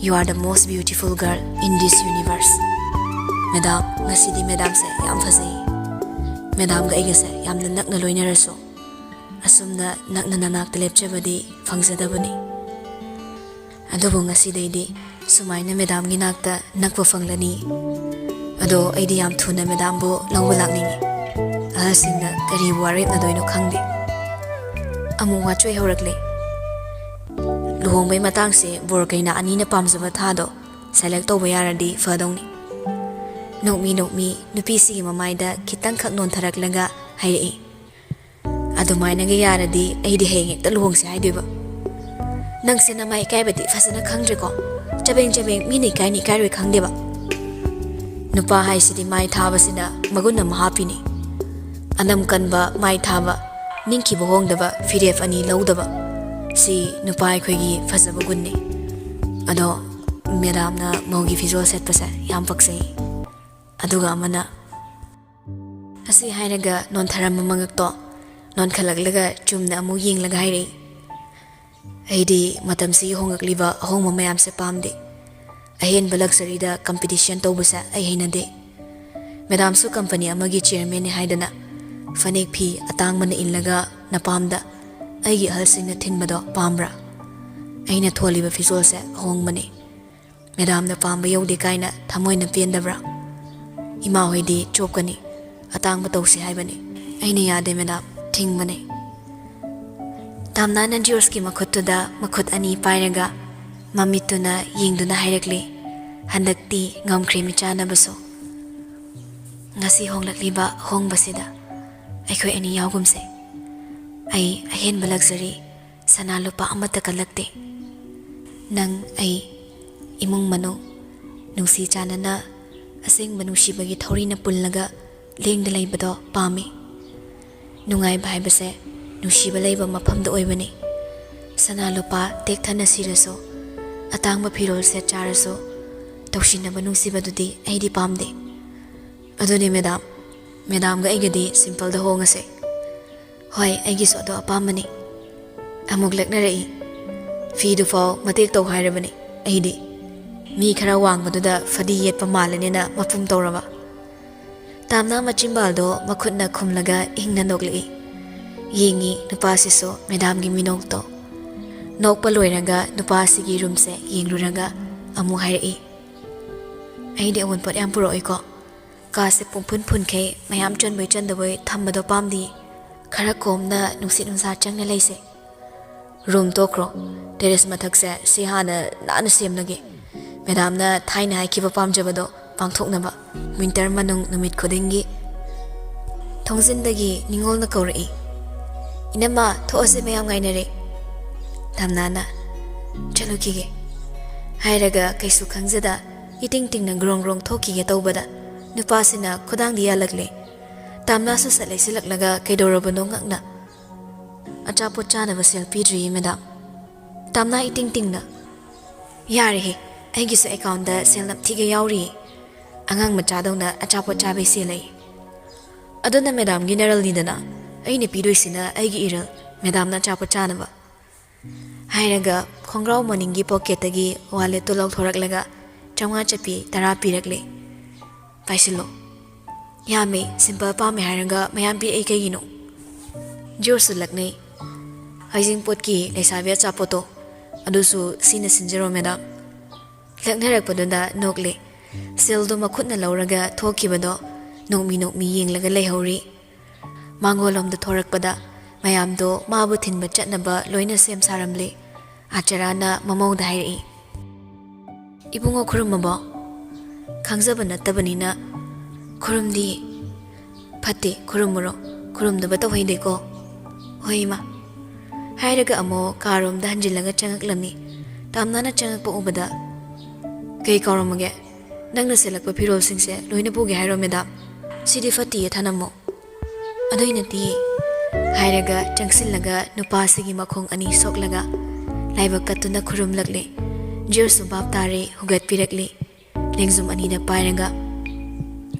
you are the most beautiful girl in this universe." Madam, ꯉꯁꯤꯗꯤ ꯃꯦꯗꯥꯝꯁꯦ ꯌꯥꯝ ꯐꯖꯩ꯫ ꯃꯦꯗꯥꯝꯒ ꯑꯩꯒꯁꯦ ꯌꯥꯝꯅ ꯅꯛꯅ ꯂꯣꯏꯅꯔꯁꯨ, ꯑꯁꯨꯝꯅ ꯅꯛꯅ ꯅꯅꯥꯛꯇ ꯂꯦꯞꯆꯕꯗꯤ ꯐꯪꯖꯗꯕꯅꯤ꯫ ꯑꯗꯨꯕꯨ ꯉꯁꯤꯗꯩꯗꯤ ꯁꯨꯃꯥꯏꯅ ꯃꯦꯗꯥꯝꯒꯤ ꯅꯥꯛꯇ ꯅꯛꯄ ꯐꯪꯂꯅꯤ꯫ ꯑꯗꯣ ꯑꯩꯗꯤ ꯌꯥꯝ ꯊꯨꯅ ꯃꯦꯗꯥꯝꯕꯨ ꯂꯧꯕ ꯂꯥꯛꯅꯤꯡꯉꯤ꯫ ꯑꯍꯜꯁꯤꯡꯅ ꯀꯔꯤꯕꯨ ꯋꯥꯔꯦꯞꯅꯗꯣꯏꯅꯣ ꯈꯪꯗꯦ꯫ ꯑꯃꯨꯛ ꯋꯥꯆꯣꯏ ꯍꯧꯔꯛꯂꯦ꯫ ꯂꯨꯍꯣꯡꯕꯩ ꯃꯇꯥꯡꯁꯦ ꯕꯣꯔ ꯀꯩꯅꯥ ꯑꯅꯤꯅ ꯄꯥꯝꯖꯕ ꯊꯥꯗꯣ ꯁꯦꯂꯦꯛ ꯇꯧꯕ ꯌꯥꯔꯗꯤ ꯐꯗꯧꯅꯤ꯫ ꯅꯣꯛꯃꯤ ꯅꯣꯛꯃꯤ ꯅꯨꯄꯤꯁꯤꯒꯤ ꯃꯃꯥꯏꯗ ꯈꯤꯇꯪꯈꯛ ꯅꯣꯟꯊꯔꯛꯂꯒ ꯍꯥꯏꯔꯛꯏ, "ꯑꯗꯨꯃꯥꯏꯅꯒ ꯌꯥꯔꯗꯤ ꯑꯩꯗꯤ ꯍꯌꯦꯡ ꯍꯦꯛꯇ ꯂꯨꯍꯣꯡꯁꯦ ꯍꯥꯏꯗꯣꯏꯕ꯫ ꯅꯪꯁꯦ ꯅꯃꯥꯏ ꯏꯀꯥꯏꯕꯗꯤ ꯐꯖꯅ ꯈꯪꯗ꯭ꯔꯦꯀꯣ꯫ ꯆꯕꯦꯡ ꯆꯕꯦꯡ ꯃꯤꯅ ꯏꯀꯥꯏꯅꯤ ꯏꯀꯥꯏꯔꯣꯏ ꯈꯪꯗꯦꯕ꯫ ꯅꯨꯄꯥ ꯍꯥꯏꯁꯤꯗꯤ ꯃꯥꯏ ꯊꯥꯕꯁꯤꯅ ꯃꯒꯨꯟ ꯑꯃ ꯍꯥꯞꯄꯤꯅꯤ꯫ ꯑꯅꯝ ꯀꯟꯕ, ꯃꯥꯏ ꯊꯥꯕ, ꯅꯤꯡꯈꯤꯕ ꯍꯣꯡꯗꯕ, ꯐꯤꯔꯦꯞ ꯑꯅꯤ ꯂꯧꯗꯕ, ꯁꯤ ꯅꯨꯄꯥ ꯑꯩꯈꯣꯏꯒꯤ ꯐꯖꯕ ꯒꯨꯟꯅꯤ꯫ ꯑꯗꯣ ꯃꯦꯗꯥꯝꯅ ꯃꯧꯒꯤ ꯐꯤꯖꯣꯜ ꯁꯦꯠꯄꯁꯦ ꯌꯥꯝ ꯄꯛꯆꯩ꯫ ꯑꯗꯨꯒ ꯑꯃꯅ," ꯑꯁꯤ ꯍꯥꯏꯔꯒ ꯅꯣꯟꯊꯔꯝꯕ ꯃꯉꯛꯇꯣ ꯅꯣꯟꯈꯠꯂꯛꯂꯒ ꯆꯨꯝꯅ ꯑꯃꯨꯛ ꯌꯦꯡꯂꯒ ꯍꯥꯏꯔꯛꯏ, "ꯑꯩꯗꯤ ꯃꯇꯝꯁꯤꯒꯤ ꯍꯣꯡꯂꯛꯂꯤꯕ ꯑꯍꯣꯡꯕ ꯃꯌꯥꯝꯁꯦ ꯄꯥꯝꯗꯦ꯫ ꯑꯍꯦꯟꯕ ꯂꯛꯖꯔꯤꯗ ꯀꯝꯄꯤꯇꯤꯁꯟ ꯇꯧꯕꯁꯦ ꯑꯩ ꯍꯩꯅꯗꯦ꯫ ꯃꯦꯗꯥꯝꯁꯨ ꯀꯝꯄꯅꯤ ꯑꯃꯒꯤ ꯆꯤꯌꯔꯃꯦꯟꯅꯤ ꯍꯥꯏꯗꯅ ꯐꯅꯦꯛ ꯐꯤ ꯑꯇꯥꯡꯕꯅ ꯏꯜꯂꯒ ꯅꯄꯥꯝꯗ ꯑꯩꯒꯤ ꯑꯍꯜꯁꯤꯡꯅ ꯊꯤꯟꯕꯗꯣ ꯄꯥꯝꯕ꯭ꯔꯥ? ꯑꯩꯅ ꯊꯣꯜꯂꯤꯕ ꯐꯤꯖꯣꯜꯁꯦ ꯑꯍꯣꯡꯕꯅꯤ꯫ ꯃꯦꯗꯥꯝꯅ ꯄꯥꯝꯕ ꯌꯧꯗꯦ ꯀꯥꯏꯅ ꯊꯃꯣꯏꯅ ꯄꯦꯟꯗꯕ꯭ꯔꯥ? ꯏꯃꯥ ꯍꯣꯏꯗꯤ ꯆꯣꯞꯀꯅꯤ, ꯑꯇꯥꯡꯕ ꯇꯧꯁꯤ ꯍꯥꯏꯕꯅꯤ꯫ ꯑꯩꯅ ꯌꯥꯗꯦ ꯃꯦꯗꯥꯝ, ꯊꯤꯡꯕꯅꯤ꯫" ꯇꯥꯝꯅꯥꯅ ꯖꯣꯔꯖꯀꯤ ꯃꯈꯨꯠꯇꯨꯗ ꯃꯈꯨꯠ ꯑꯅꯤ ꯄꯥꯏꯔꯒ ꯃꯃꯤꯠꯇꯨꯅ ꯌꯦꯡꯗꯨꯅ ꯍꯥꯏꯔꯛꯂꯤ, "ꯍꯟꯗꯛꯇꯤ ꯉꯝꯈ꯭ꯔꯦ ꯃꯤꯆꯥꯟꯅꯕꯁꯨ꯫ ꯉꯁꯤ ꯍꯣꯡꯂꯛꯂꯤꯕ ꯑꯍꯣꯡꯕꯁꯤꯗ ꯑꯩꯈꯣꯏ ꯑꯅꯤ ꯌꯥꯎꯒꯨꯝꯁꯦ꯫ ꯑꯩ ꯑꯍꯦꯟꯕ ꯂꯛꯖꯔꯤ, ꯁꯅꯥ ꯂꯨꯄꯥ ꯑꯃꯠꯇ ꯀꯜꯂꯛꯇꯦ꯫ ꯅꯪ, ꯑꯩ, ꯏꯃꯨꯡ ꯃꯅꯨꯡ ꯅꯨꯡꯁꯤ ꯆꯥꯟꯅꯅ ꯑꯁꯦꯡꯕ ꯅꯨꯡꯁꯤꯕꯒꯤ ꯊꯧꯔꯤꯅ ꯄꯨꯜꯂꯒ ꯂꯦꯡꯗ ꯂꯩꯕꯗꯣ ꯄꯥꯝꯃꯤ꯫ ꯅꯨꯡꯉꯥꯏꯕ ꯍꯥꯏꯕꯁꯦ ꯅꯨꯡꯁꯤꯕ ꯂꯩꯕ ꯃꯐꯝꯗ ꯑꯣꯏꯕꯅꯤ꯫ ꯁꯅꯥ ꯂꯨꯄꯥ ꯇꯦꯛꯊꯅ ꯁꯤꯔꯁꯨ, ꯑꯇꯥꯡꯕ ꯐꯤꯔꯣꯜ ꯁꯦꯠ ꯆꯥꯔꯁꯨ, ꯇꯧꯁꯤꯟꯅꯕ ꯅꯨꯡꯁꯤꯕꯗꯨꯗꯤ ꯑꯩꯗꯤ ꯄꯥꯝꯗꯦ꯫ ꯑꯗꯨꯅꯤ ꯃꯦꯗꯥꯝ, ꯃꯦꯗꯥꯝꯒ ꯑꯩꯒꯗꯤ ꯁꯤꯝꯄꯜꯗ ꯍꯣꯡꯉꯁꯦ꯫" "ꯍꯣꯏ, ꯑꯩꯒꯤꯁꯨ ꯑꯗꯣ ꯑꯄꯥꯝꯕꯅꯤ꯫" ꯑꯃꯨꯛ ꯂꯛꯅꯔꯛꯏ꯫ "ꯐꯤꯗꯨꯐꯥꯎ ꯃꯇꯦꯛ ꯇꯧ ꯍꯥꯏꯔꯕꯅꯤ ꯑꯩꯗꯤ꯫ ꯃꯤ ꯈꯔ ꯋꯥꯡꯕꯗꯨꯗ ꯐꯗꯤ ꯌꯦꯠꯄ ꯃꯥꯜꯂꯅꯤꯅ ꯃꯄꯨꯝ ꯇꯧꯔꯕ꯫" ꯇꯥꯝꯅꯥ ꯃꯆꯤꯟꯕꯥꯜꯗꯣ ꯃꯈꯨꯠꯅ ꯈꯨꯝꯂꯒ ꯏꯪꯅ ꯅꯣꯛꯂꯛꯏ꯫ ꯌꯦꯡꯉꯤ ꯅꯨꯄꯥꯁꯤꯁꯨ ꯃꯦꯗꯥꯝꯒꯤ ꯃꯤꯅꯣꯛꯇꯣ꯫ ꯅꯣꯛꯄ ꯂꯣꯏꯔꯒ ꯅꯨꯄꯥꯁꯤꯒꯤ ꯔꯨꯝꯁꯦ ꯌꯦꯡꯂꯨꯔꯒ ꯑꯃꯨꯛ ꯍꯥꯏꯔꯛꯏ, "ꯑꯩꯗꯤ ꯑꯑꯣꯟꯄꯣꯠ ꯌꯥꯝ ꯄꯨꯔꯛꯑꯣꯏꯀꯣ꯫ ꯀꯥꯁꯦ ꯄꯨꯡꯐꯨꯟ ꯐꯨꯟꯈꯩ, ꯃꯌꯥꯝ ꯆꯟꯕꯣꯏ ꯆꯟꯗꯕꯣꯏ ꯊꯝꯕꯗꯣ ꯄꯥꯝꯗꯤꯌꯦ꯫ ꯈꯔ ꯀꯣꯝꯅ ꯅꯨꯡꯁꯤꯠ ꯅꯨꯡꯁꯥ ꯆꯪꯅ ꯂꯩꯁꯦ꯫ ꯔꯨꯝ ꯇꯣꯛꯈ꯭ꯔꯣ, ꯇꯦꯔꯦꯁ ꯃꯊꯛꯁꯦ ꯁꯤ ꯍꯥꯟꯅ ꯅꯥꯟꯅ ꯁꯦꯝꯂꯒꯦ꯫ ꯃꯦꯗꯥꯝꯅ ꯊꯥꯏꯅ ꯍꯥꯏꯈꯤꯕ ꯄꯥꯝꯖꯕꯗꯣ ꯄꯥꯡꯊꯣꯛꯅꯕ ꯋꯤꯟꯇꯔ ꯃꯅꯨꯡ ꯅꯨꯃꯤꯠ ꯈꯨꯗꯤꯡꯒꯤ"꯫ ꯊꯣꯡꯖꯤꯟꯗꯒꯤ ꯅꯤꯉꯣꯜꯅ ꯀꯧꯔꯛꯏ, "ꯏꯅꯝꯃ, ꯊꯣꯛꯑꯁꯦ, ꯃꯌꯥꯝ ꯉꯥꯏꯅꯔꯦ"꯫ ꯇꯥꯝꯅꯥꯅ "ꯆꯠꯂꯨꯈꯤꯒꯦ" ꯍꯥꯏꯔꯒ ꯀꯩꯁꯨ ꯈꯪꯖꯗ ꯏꯇꯤꯡ ꯇꯤꯡꯅ ꯒ꯭ꯔꯣꯡ ꯒ꯭ꯔꯣꯡ ꯊꯣꯛꯈꯤꯒꯦ ꯇꯧꯕꯗ ꯅꯨꯄꯥꯁꯤꯅ ꯈꯨꯗꯥꯡꯗꯤ ꯌꯥꯜꯂꯛꯂꯦ꯫ ꯇꯥꯝꯅꯥꯁꯨ ꯁꯠ ꯂꯩꯁꯤꯜꯂꯛꯂꯒ ꯀꯩꯗꯧꯔꯕꯅꯣ ꯉꯛꯅ "ꯑꯆꯥꯄꯣꯠ ꯆꯥꯅꯕ ꯁꯦꯜ ꯄꯤꯗ꯭ꯔꯤꯌꯦ, ꯃꯦꯗꯥꯝ"꯫ ꯇꯥꯝꯅꯥ ꯏꯇꯤꯡ ꯇꯤꯡꯅ, "ꯌꯥꯔꯦꯍꯦ, ꯑꯩꯒꯤꯁꯨ ꯑꯦꯀꯥꯎꯟꯗ ꯁꯦꯜ ꯅꯝꯊꯤꯒꯦ ꯌꯥꯎꯔꯤꯌꯦ꯫ ꯑꯉꯥꯡ ꯃꯆꯥꯗꯧꯅ ꯑꯆꯥꯄꯣꯠ ꯆꯥꯕꯩ ꯁꯦꯜ ꯂꯩ꯫ ꯑꯗꯨꯅ ꯃꯦꯗꯥꯝꯒꯤ ꯅꯔꯜꯅꯤꯗꯅ, ꯑꯩꯅ ꯄꯤꯗꯣꯏꯁꯤꯅ ꯑꯩꯒꯤ ꯏꯔꯜ, ꯃꯦꯗꯥꯝꯅ ꯑꯆꯥꯄꯣꯠ ꯆꯥꯅꯕ"꯫ ꯍꯥꯏꯔꯒ ꯈꯣꯡꯒ꯭ꯔꯥꯎ ꯃꯅꯤꯡꯒꯤ ꯄꯣꯀꯦꯠꯇꯒꯤ ꯋꯥꯂꯦꯠꯇꯨ ꯂꯧꯊꯣꯔꯛꯂꯒ ꯆꯥꯝꯃꯉꯥ ꯆꯠꯄꯤ ꯇꯔꯥ ꯄꯤꯔꯛꯂꯦ꯫ "ꯄꯥꯏꯁꯤꯜꯂꯣ꯫ ꯌꯥꯝꯃꯦ, ꯁꯤꯝꯄꯜ ꯄꯥꯝꯃꯦ ꯍꯥꯏꯔꯒ ꯃꯌꯥꯝ ꯄꯤꯔꯛꯏ ꯀꯩꯒꯤꯅꯣ?" ꯖꯣꯔꯖꯁꯨ ꯂꯛꯅꯩ꯫ "ꯍꯩꯖꯤꯡꯄꯣꯠꯀꯤ ꯂꯩꯁꯥꯕꯤ ꯑꯆꯥꯄꯣꯠꯇꯣ, ꯑꯗꯨꯁꯨ ꯁꯤꯅ ꯁꯤꯟꯖꯔꯣ, ꯃꯦꯗꯥꯝ"꯫ ꯂꯛꯅꯔꯛꯄꯗꯨꯗ ꯅꯣꯛꯂꯦ꯫ ꯁꯤꯜꯗꯣ ꯃꯈꯨꯠꯅ ꯂꯧꯔꯒ ꯊꯣꯛꯈꯤꯕꯗꯣ ꯅꯣꯛꯃꯤ ꯅꯣꯛꯃꯤ ꯌꯦꯡꯂꯒ ꯂꯩꯍꯧꯔꯤ꯫ ꯃꯥꯡꯒꯣꯜꯂꯣꯝꯗ ꯊꯣꯔꯛꯄꯗ ꯃꯌꯥꯝꯗꯣ ꯃꯥꯕꯨ ꯊꯤꯟꯕ ꯆꯠꯅꯕ ꯂꯣꯏꯅ ꯁꯦꯝ ꯁꯥꯔꯝꯂꯦ꯫ ꯑꯥꯆꯥꯔꯥꯅ ꯃꯃꯧꯗ ꯍꯥꯏꯔꯛꯏ, "ꯏꯕꯨꯡꯉꯣ ꯈꯨꯔꯨꯝꯃꯕꯣ?" ꯈꯪꯖꯕ ꯅꯠꯇꯕꯅꯤꯅ, "ꯈꯨꯔꯨꯝꯗꯤꯌꯦ"꯫ "ꯐꯠꯇꯦ, ꯈꯨꯔꯨꯝꯃꯨꯔꯣ, ꯈꯨꯔꯨꯝꯗꯕ ꯇꯧꯍꯩꯗꯦꯀꯣ"꯫ "ꯍꯣꯏ, ꯏꯃꯥ"꯫ ꯍꯥꯏꯔꯒ ꯑꯃꯨꯛ ꯀꯥꯔꯣꯝꯗ ꯍꯟꯖꯤꯜꯂꯒ ꯆꯪꯉꯛꯂꯝꯃꯤ꯫ ꯇꯥꯝꯅꯥꯅ ꯆꯪꯉꯛꯄ ꯎꯕꯗ, "ꯀꯩ ꯀꯥꯎꯔꯝꯃꯒꯦ? ꯅꯪꯅ ꯁꯦꯠꯂꯛꯄ ꯐꯤꯔꯣꯜꯁꯤꯡꯁꯦ ꯂꯣꯏꯅ ꯄꯨꯒꯦ ꯍꯥꯏꯔꯣ, ꯃꯦꯗꯥꯝ? ꯁꯤꯗꯤ ꯐꯠꯇꯤꯌꯦ, ꯊꯅꯝꯃꯣ"꯫ "ꯑꯗꯨꯏ ꯅꯠꯇꯤꯌꯦ"꯫ ꯍꯥꯏꯔꯒ ꯆꯪꯁꯤꯜꯂꯒ ꯅꯨꯄꯥꯁꯤꯒꯤ ꯃꯈꯣꯡ ꯑꯅꯤ ꯁꯣꯛꯂꯒ ꯂꯥꯏꯕꯛ ꯀꯠꯇꯨꯅ ꯈꯨꯔꯨꯝꯂꯛꯂꯦ꯫ ꯖꯣꯔꯖꯁꯨ ꯚꯥꯞ ꯇꯥꯔꯦ, ꯍꯨꯒꯠꯄꯤꯔꯛꯂꯦ꯫ ꯂꯦꯡꯖꯨꯝ ꯑꯅꯤꯗ ꯄꯥꯏꯔꯒ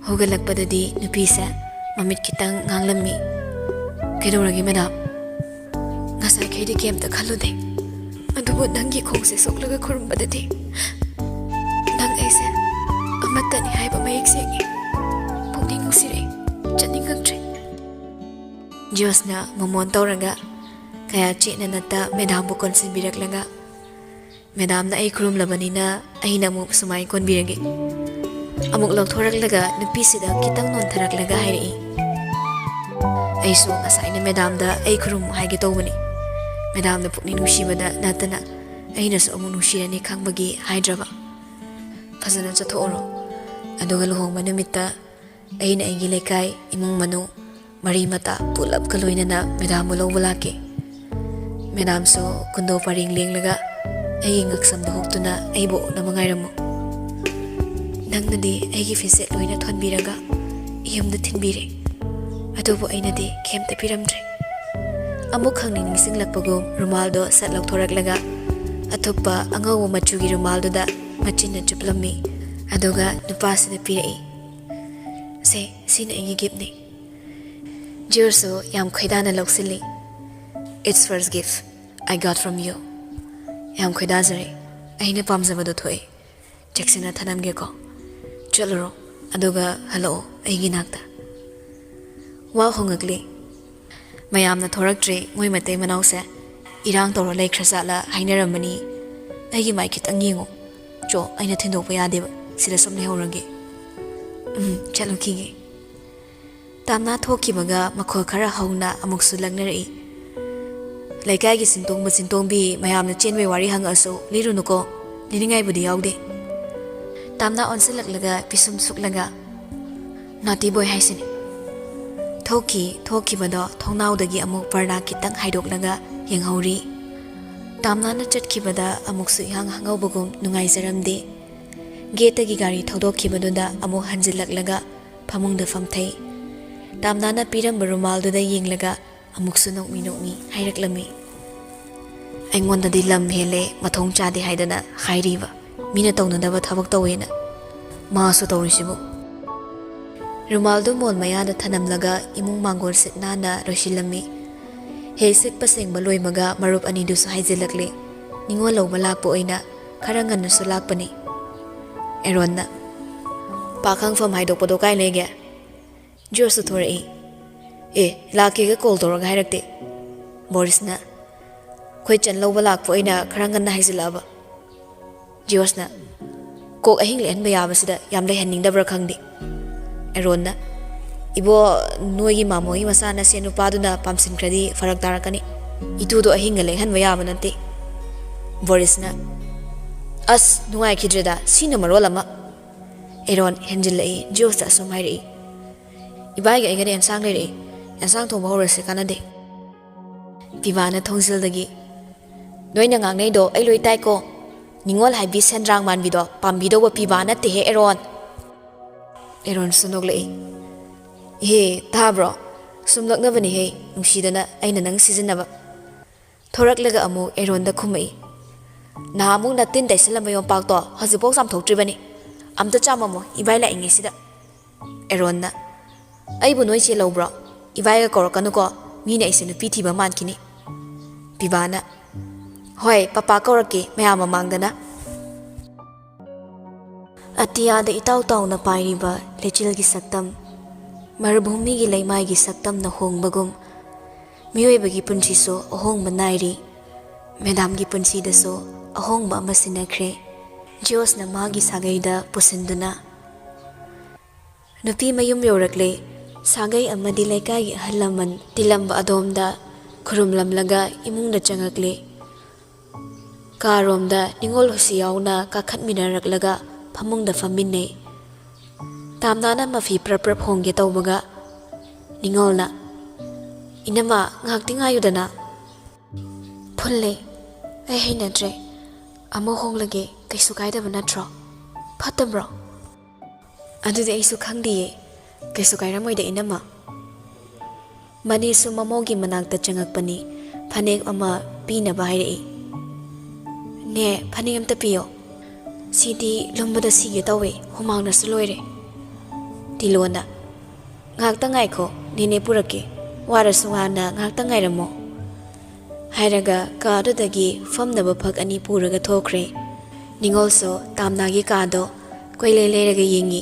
ꯍꯧꯒꯠꯂꯛꯄꯗꯗꯤ ꯅꯨꯄꯤꯁꯦ ꯃꯃꯤꯠ ꯈꯤꯇꯪ ꯉꯥꯡꯂꯝꯃꯤ꯫ "ꯀꯩꯗꯧꯔꯒꯦ, ꯃꯦꯗꯥꯝ?" "ꯉꯁꯥꯏꯈꯩꯗꯤ ꯀꯩꯝꯇ ꯈꯜꯂꯨꯗꯦ, ꯑꯗꯨꯕꯨ ꯅꯪꯒꯤ ꯈꯣꯡꯁꯦ ꯁꯣꯛꯂꯒ ꯈꯨꯔꯨꯝꯕꯗꯗꯤ ꯅꯪ ꯑꯩꯁꯦ ꯑꯃꯠꯇꯅꯤ ꯍꯥꯏꯕ ꯃꯌꯦꯛ ꯁꯦꯡꯉꯤ꯫ ꯄꯨꯛꯅꯤꯡ ꯅꯨꯡꯁꯤꯔꯛꯏ, ꯆꯠꯅꯤꯡꯉꯛꯇ꯭ꯔꯦ"꯫ ꯖꯣꯔꯖꯅ ꯃꯣꯃꯣꯟ ꯇꯧꯔꯒ, ꯀꯌꯥ ꯆꯦꯠꯅ ꯅꯠꯇ ꯃꯦꯗꯥꯝꯕꯨ ꯀꯣꯟꯁꯤꯟꯕꯤꯔꯛꯂꯒ, "ꯃꯦꯗꯥꯝꯅ ꯑꯩ ꯈꯨꯔꯨꯝꯂꯕꯅꯤꯅ ꯑꯩꯅ ꯑꯃꯨꯛ ꯁꯨꯃꯥꯏ ꯀꯣꯟꯕꯤꯔꯒꯦ"꯫ ꯑꯃꯨꯛ ꯂꯧꯊꯣꯔꯛꯂꯒ ꯅꯨꯄꯤꯁꯤꯗ ꯈꯤꯇꯪ ꯅꯣꯟꯊꯔꯛꯂꯒ ꯍꯥꯏꯔꯛꯏ, "ꯑꯩꯁꯨ ꯉꯁꯥꯏꯅ ꯃꯦꯗꯥꯝꯗ ꯑꯩ ꯈꯨꯔꯨꯝꯃꯨ ꯍꯥꯏꯒꯦ ꯇꯧꯕꯅꯤ꯫ ꯃꯦꯗꯥꯝꯅ ꯄꯨꯛꯅꯤꯡ ꯅꯨꯡꯁꯤꯕꯗ ꯅꯠꯇꯅ ꯑꯩꯅꯁꯨ ꯑꯃꯨꯛ ꯅꯨꯡꯁꯤꯔꯅꯤ ꯈꯪꯕꯒꯤ ꯍꯥꯏꯗ꯭ꯔꯕ꯫ ꯐꯖꯅ ꯆꯠꯊꯣꯛꯎꯔꯣ꯫ ꯑꯗꯨꯒ ꯂꯨꯍꯣꯡꯕ ꯅꯨꯃꯤꯠꯇ ꯑꯩꯅ ꯑꯩꯒꯤ ꯂꯩꯀꯥꯏ, ꯏꯃꯨꯡ ꯃꯅꯨꯡ, ꯃꯔꯤ ꯃꯇꯥ ꯄꯨꯂꯞꯀ ꯂꯣꯏꯅꯅ ꯃꯦꯗꯥꯝꯕꯨ ꯂꯧꯕ ꯂꯥꯛꯀꯦ꯫ ꯃꯦꯗꯥꯝꯁꯨ ꯀꯨꯟꯗꯣ ꯄꯔꯦꯡ ꯂꯦꯡꯂꯒ ꯑꯩꯒꯤ ꯉꯛꯁꯝꯗ ꯍꯨꯛꯇꯨꯅ ꯑꯩꯕꯨ ꯑꯣꯛꯅꯕ ꯉꯥꯏꯔꯝꯃꯨ꯫ ꯅꯪꯅꯗꯤ ꯑꯩꯒꯤ ꯐꯤꯖꯦꯠ ꯂꯣꯏꯅ ꯊꯣꯟꯕꯤꯔꯒ ꯌꯨꯝꯗ ꯊꯤꯟꯕꯤꯔꯦ, ꯑꯗꯨꯕꯨ ꯑꯩꯅꯗꯤ ꯀꯩꯝꯇ ꯄꯤꯔꯝꯗ꯭ꯔꯦ"꯫ ꯑꯃꯨꯛ ꯈꯪꯅꯤꯡ ꯅꯤꯡꯁꯤꯡꯂꯛꯄꯒꯨꯝ ꯔꯨꯃꯥꯜꯗꯣ ꯁꯠ ꯂꯧꯊꯣꯔꯛꯂꯒ ꯑꯊꯨꯞꯄ ꯑꯉꯧꯕ ꯃꯆꯨꯒꯤ ꯔꯨꯃꯥꯜꯗꯨꯗ ꯃꯆꯤꯟꯅ ꯆꯨꯞꯂꯝꯃꯤ꯫ ꯑꯗꯨꯒ ꯅꯨꯄꯥꯁꯤꯗ ꯄꯤꯔꯛꯏ꯫ "ꯁꯦ, ꯁꯤꯅ ꯑꯩꯒꯤ ꯒꯤꯐꯅꯤ"꯫ ꯖꯤꯌꯣꯁꯨ ꯌꯥꯝ ꯈꯣꯏꯗꯥꯅ ꯂꯧꯁꯤꯜꯂꯤ꯫ "It's first gift I got from you"꯫ "ꯌꯥꯝ ꯈꯣꯏꯗꯥꯖꯔꯦ, ꯑꯩꯅ ꯄꯥꯝꯖꯕꯗꯣ ꯊꯣꯛꯑꯦ꯫ ꯆꯦꯛꯁꯤꯟꯅ ꯊꯅꯝꯒꯦꯀꯣ꯫ ꯆꯠꯂꯨꯔꯣ, ꯑꯗꯨꯒ ꯍꯜꯂꯛꯑꯣ ꯑꯩꯒꯤ ꯅꯥꯛꯇ"꯫ ꯋꯥ ꯍꯣꯡꯉꯛꯂꯤ꯫ ꯃꯌꯥꯝꯅ ꯊꯣꯔꯛꯇ꯭ꯔꯦ, ꯃꯣꯏ ꯃꯇꯩ ꯃꯅꯥꯎꯁꯦ꯫ ꯏꯔꯥꯡ ꯇꯧꯔ ꯂꯩꯈ꯭ꯔ ꯖꯥꯠꯂ ꯍꯥꯏꯅꯔꯝꯕꯅꯤ꯫ ꯑꯩꯒꯤ ꯃꯥꯏ ꯈꯤꯇꯪ ꯌꯦꯡꯉꯨ꯫ ꯆꯣ, ꯑꯩꯅ ꯊꯤꯟꯗꯣꯛꯄ ꯌꯥꯗꯦꯕ꯫ ꯁꯤꯗ ꯁꯨꯝ ꯂꯩꯍꯧꯔꯒꯦ꯫ ꯎꯝ, ꯆꯠꯂꯨꯈꯤꯒꯦ꯫ ꯇꯥꯝꯅꯥ ꯊꯣꯛꯈꯤꯕꯒ ꯃꯈꯣꯜ ꯈꯔ ꯍꯧꯅ ꯑꯃꯨꯛꯁꯨ ꯂꯛꯅꯔꯛꯏ꯫ "ꯂꯩꯀꯥꯏꯒꯤ ꯁꯤꯟꯇꯣꯡꯕ ꯁꯤꯟꯇꯣꯡꯕꯤ ꯃꯌꯥꯝꯅ ꯆꯦꯟꯕꯩ ꯋꯥꯔꯤ ꯍꯪꯉꯛꯑꯁꯨ ꯂꯤꯔꯨꯅꯨꯀꯣ, ꯂꯤꯅꯤꯡꯉꯥꯏꯕꯨꯗꯤ ꯌꯥꯎꯗꯦ"꯫ ꯇꯥꯝꯅꯥ ꯑꯣꯟꯁꯤꯜꯂꯛꯂꯒ ꯄꯤꯁꯨꯝ ꯁꯨꯛꯂꯒ, "Naughty boy ꯍꯥꯏꯁꯤꯅꯤ"꯫ ꯊꯣꯛꯈꯤ꯫ ꯊꯣꯛꯈꯤꯕꯗꯣ ꯊꯣꯡꯅꯥꯎꯗꯒꯤ ꯑꯃꯨꯛ ꯄꯔꯗꯥ ꯈꯤꯇꯪ ꯍꯥꯏꯗꯣꯛꯂꯒ ꯌꯦꯡꯍꯧꯔꯤ꯫ ꯇꯥꯝꯅꯥꯅ ꯆꯠꯈꯤꯕꯗ ꯑꯃꯨꯛꯁꯨ ꯏꯍꯥꯡ ꯍꯥꯡꯍꯧꯕꯒꯨꯝ ꯅꯨꯡꯉꯥꯏꯖꯔꯝꯗꯦ꯫ ꯒꯦꯠꯇꯒꯤ ꯒꯥꯔꯤ ꯊꯧꯗꯣꯛꯈꯤꯕꯗꯨꯗ ꯑꯃꯨꯛ ꯍꯟꯖꯤꯜꯂꯛꯂꯒ ꯐꯃꯨꯡꯗ ꯐꯝꯊꯩ꯫ ꯇꯥꯝꯅꯥꯅ ꯄꯤꯔꯝꯕ ꯔꯨꯃꯥꯜꯗꯨꯗ ꯌꯦꯡꯂꯒ ꯑꯃꯨꯛꯁꯨ ꯅꯣꯛꯃꯤ ꯅꯣꯛꯃꯤ ꯍꯥꯏꯔꯛꯂꯝꯃꯤ꯫ "ꯑꯩꯉꯣꯟꯗꯗꯤ ꯂꯝ ꯍꯦꯜꯂꯦ, ꯃꯊꯣꯡ ꯆꯥꯗꯦ ꯍꯥꯏꯗꯅ ꯍꯥꯏꯔꯤꯕ, ꯃꯤꯅ ꯇꯧꯅꯗꯕ ꯊꯕꯛ ꯇꯧꯋꯦꯅ꯫ ꯃꯥꯁꯨ ꯇꯧꯔꯤꯁꯤꯕꯨ"꯫ ꯔꯨꯃꯥꯜꯗꯨ ꯃꯣꯜ ꯃꯌꯥꯗ ꯊꯅꯝꯂꯒ ꯏꯃꯨꯡ ꯃꯥꯡꯒꯣꯜ ꯁꯤꯠ ꯅꯥꯟꯅ ꯂꯣꯏꯁꯤꯜꯂꯝꯃꯤ꯫ ꯍꯦꯛ ꯁꯤꯠꯄ ꯁꯦꯡꯕ ꯂꯣꯏꯕꯒ ꯃꯔꯨꯞ ꯑꯅꯤꯗꯨꯁꯨ ꯍꯥꯏꯖꯤꯜꯂꯛꯂꯦ꯫ ꯅꯤꯉꯣꯜ ꯂꯧꯕ ꯂꯥꯛꯄ ꯑꯣꯏꯅ ꯈꯔ ꯉꯟꯅꯁꯨ ꯂꯥꯛꯄꯅꯤ꯫ ꯑꯦꯔꯣꯟꯅ, "ꯄꯥꯛ ꯈꯪꯐꯝ ꯍꯥꯏꯗꯣꯛꯄꯗꯣ ꯀꯥꯏ ꯂꯩꯒꯦ?" ꯖꯣꯔꯖꯁꯨ ꯊꯣꯔꯛꯏ꯫ "ꯑꯦ, ꯂꯥꯛꯀꯦꯒ ꯀꯣꯜ ꯇꯧꯔꯒ ꯍꯥꯏꯔꯛꯇꯦ"꯫ ꯕꯣꯔꯤꯁꯅ, "ꯑꯩꯈꯣꯏ ꯆꯟ ꯂꯧꯕ ꯂꯥꯛꯄ ꯑꯣꯏꯅ ꯈꯔ ꯉꯟꯅ ꯍꯥꯏꯖꯤꯜꯂꯛꯑꯕ꯫" ꯖꯤꯌꯣꯁꯅ, "ꯀꯣꯛ ꯑꯍꯤꯡ ꯂꯦꯛꯍꯟꯕ ꯌꯥꯕꯁꯤꯗ ꯌꯥꯝ ꯂꯩꯍꯟꯅꯤꯡꯗꯕ꯭ꯔꯥ ꯈꯪꯗꯦ꯫" ꯑꯦꯔꯣꯟꯅ, "ꯏꯕꯣ, ꯅꯣꯏꯒꯤ ꯃꯥꯃꯣꯒꯤ ꯃꯆꯥꯅꯁꯦ ꯅꯨꯄꯥꯗꯨꯅ ꯄꯥꯝꯁꯤꯟꯈ꯭ꯔꯗꯤ ꯐꯔꯛ ꯇꯥꯔꯛꯀꯅꯤ꯫ ꯏꯇꯨꯗꯣ ꯑꯍꯤꯡꯒ ꯂꯦꯛꯍꯟꯕ ꯌꯥꯕ ꯅꯠꯇꯦ꯫" ꯕꯣꯔꯤꯁꯅ, "ꯑꯁ, ꯅꯨꯡꯉꯥꯏꯈꯤꯗ꯭ꯔꯦꯗ, ꯁꯤꯅ ꯃꯔꯣꯜ ꯑꯃ꯫" ꯑꯦꯔꯣꯟ ꯍꯦꯟꯖꯤꯜꯂꯛꯏ꯫ ꯖꯤꯌꯣꯁꯇ ꯑꯁꯨꯝ ꯍꯥꯏꯔꯛꯏ, "ꯏꯕꯥꯏꯒ ꯑꯩꯒꯅ ꯑꯦꯟꯁꯥꯡ ꯂꯩꯔꯛꯏ꯫ ꯑꯦꯟꯁꯥꯡ ꯊꯣꯡꯕ ꯍꯧꯔꯁꯦ, ꯀꯥꯟꯅꯗꯦ꯫" ꯄꯤꯕꯥꯅ ꯊꯣꯡꯖꯤꯜꯗꯒꯤ, "ꯅꯣꯏꯅ ꯉꯥꯡꯅꯩꯗꯣ ꯑꯩ ꯂꯣꯏ ꯇꯥꯏꯀꯣ꯫ ꯅꯤꯉꯣꯜ ꯍꯥꯏꯕꯤ ꯁꯦꯟꯗ꯭ꯔꯥꯡ ꯃꯥꯟꯕꯤꯗꯣ ꯄꯥꯝꯕꯤꯗꯧꯕ ꯄꯤꯕꯥ ꯅꯠꯇꯦꯍꯦ, ꯑꯦꯔꯣꯟ꯫" ꯑꯦꯔꯣꯟꯁꯨ ꯅꯣꯛꯂꯛꯏ꯫ "ꯏꯍꯦ, ꯇꯥꯕ꯭ꯔꯣ? ꯁꯨꯝ ꯂꯛꯅꯕꯅꯤꯍꯦ, ꯅꯨꯡꯁꯤꯗꯅ ꯑꯩꯅ ꯅꯪ ꯁꯤꯖꯤꯟꯅꯕ꯫" ꯊꯣꯔꯛꯂꯒ ꯑꯃꯨꯛ ꯑꯦꯔꯣꯟꯗ ꯈꯨꯝꯃꯛꯏ꯫ "ꯅꯍꯥꯟꯃꯨꯛ ꯅꯇꯤꯟ ꯇꯩꯁꯜꯂꯝꯕ ꯌꯣꯝꯄꯥꯛꯇꯣ ꯍꯧꯖꯤꯛꯐꯥꯎ ꯆꯥꯝꯊꯣꯛꯇ꯭ꯔꯤꯕꯅꯤ꯫ ꯑꯝꯇ ꯆꯥꯝꯃꯝꯃꯣ, ꯏꯕꯥꯏ ꯂꯥꯛꯏꯉꯩꯁꯤꯗ꯫" ꯑꯦꯔꯣꯟꯅ, "ꯑꯩꯕꯨ ꯅꯣꯏ ꯆꯦ ꯂꯧꯕ꯭ꯔꯣ? ꯏꯕꯥꯏꯒ ꯀꯧꯔꯛꯀꯅꯨꯀꯣ, ꯃꯤꯅ ꯑꯩꯁꯦ ꯅꯨꯄꯤ ꯊꯤꯕ ꯃꯥꯟꯈꯤꯅꯤ꯫" ꯄꯤꯕꯥꯅ, "ꯍꯣꯏ, ꯄꯄꯥ ꯀꯧꯔꯛꯀꯦ ꯃꯌꯥꯝ ꯃꯃꯥꯡꯗꯅ꯫" ꯑꯇꯤꯌꯥꯗ ꯏꯇꯥꯎ ꯇꯥꯎꯅ ꯄꯥꯏꯔꯤꯕ ꯂꯩꯆꯤꯜꯒꯤ ꯁꯛꯇꯝ, ꯃꯔꯨꯚꯨꯃꯤꯒꯤ ꯂꯩꯃꯥꯏꯒꯤ ꯁꯛꯇꯝꯅ ꯍꯣꯡꯕꯒꯨꯝ, ꯃꯤꯑꯣꯏꯕꯒꯤ ꯄꯨꯟꯁꯤꯁꯨ ꯑꯍꯣꯡꯕ ꯅꯥꯏꯔꯤ꯫ ꯃꯦꯗꯥꯝꯒꯤ ꯄꯨꯟꯁꯤꯗꯁꯨ ꯑꯍꯣꯡꯕ ꯑꯃ ꯁꯤꯟꯅꯈ꯭ꯔꯦ꯫ ꯖꯤꯌꯣꯁꯅ ꯃꯥꯒꯤ ꯁꯥꯒꯩꯗ ꯄꯨꯁꯤꯟꯗꯨꯅ, ꯅꯨꯄꯤ ꯃꯌꯨꯝ ꯌꯧꯔꯛꯂꯦ꯫ ꯁꯥꯒꯩ ꯑꯃꯗꯤ ꯂꯩꯀꯥꯏꯒꯤ ꯑꯍꯜ ꯂꯃꯟ ꯇꯤꯜꯂꯝꯕ ꯑꯗꯣꯝꯗ ꯈꯨꯔꯨꯝꯂꯝꯂꯒ ꯏꯃꯨꯡꯗ ꯆꯪꯉꯛꯂꯦ꯫ ꯀꯥꯔꯣꯝꯗ ꯅꯤꯉꯣꯜ ꯍꯨꯁꯤ ꯌꯥꯎꯅ ꯀꯥꯈꯠꯃꯤꯟꯅꯔꯛꯂꯒ ꯐꯃꯨꯡꯗ ꯐꯝꯃꯤꯟꯅꯩ꯫ ꯇꯥꯝꯅꯥꯅ ꯃꯐꯤ ꯄ꯭ꯔꯞ ꯄ꯭ꯔꯞ ꯍꯣꯡꯒꯦ ꯇꯧꯕꯒ ꯅꯤꯉꯣꯜꯅ, "ꯏꯅꯝꯃ, ꯉꯥꯏꯍꯥꯛꯇꯤ ꯉꯥꯏꯌꯨꯗꯅ꯫" "ꯐꯨꯜꯂꯦ, ꯑꯩ ꯍꯩꯅꯗ꯭ꯔꯦ꯫ ꯑꯃꯨꯛ ꯍꯣꯡꯂꯒꯦ, ꯀꯩꯁꯨ ꯀꯥꯏꯗꯕ ꯅꯠꯇ꯭ꯔꯣ? ꯐꯠꯇꯕ꯭ꯔꯣ?" "ꯑꯗꯨꯗꯤ ꯑꯩꯁꯨ ꯈꯪꯗꯤꯌꯦ꯫ ꯀꯩꯁꯨ ꯀꯥꯏꯔꯝꯃꯣꯏꯗ, ꯏꯅꯝꯃ꯫" ꯃꯅꯤꯁꯨ ꯃꯃꯧꯒꯤ ꯃꯅꯥꯛꯇ ꯆꯪꯉꯛꯄꯅꯤ, ꯐꯅꯦꯛ ꯑꯃ ꯄꯤꯅꯕ ꯍꯥꯏꯔꯛꯏ꯫ "ꯅꯦ, ꯐꯅꯦꯛ ꯑꯝꯇ ꯄꯤꯌꯣ꯫ ꯁꯤꯗꯤ ꯂꯨꯝꯕꯗ ꯁꯤꯒꯦ ꯇꯧꯋꯦ, ꯍꯨꯃꯥꯡꯅꯁꯨ ꯂꯣꯏꯔꯦ꯫" ꯇꯤꯂꯣꯅ, "ꯉꯥꯏꯍꯥꯛꯇ ꯉꯥꯏꯈꯣ, ꯅꯦꯅꯦ ꯄꯨꯔꯛꯀꯦ꯫ ꯋꯥꯔꯁꯨ ꯋꯥꯅ ꯉꯥꯏꯍꯥꯛꯇ ꯉꯥꯏꯔꯝꯃꯣ꯫" ꯍꯥꯏꯔꯒ ꯀꯥꯗꯨꯗꯒꯤ ꯐꯝꯅꯕ ꯐꯛ ꯑꯅꯤ ꯄꯨꯔꯒ ꯊꯣꯛꯈ꯭ꯔꯦ꯫ ꯅꯤꯉꯣꯜꯁꯨ ꯇꯥꯝꯅꯥꯒꯤ ꯀꯥꯗꯣ ꯀꯣꯏꯂꯩ ꯂꯩꯔꯒ ꯌꯦꯡꯉꯤ꯫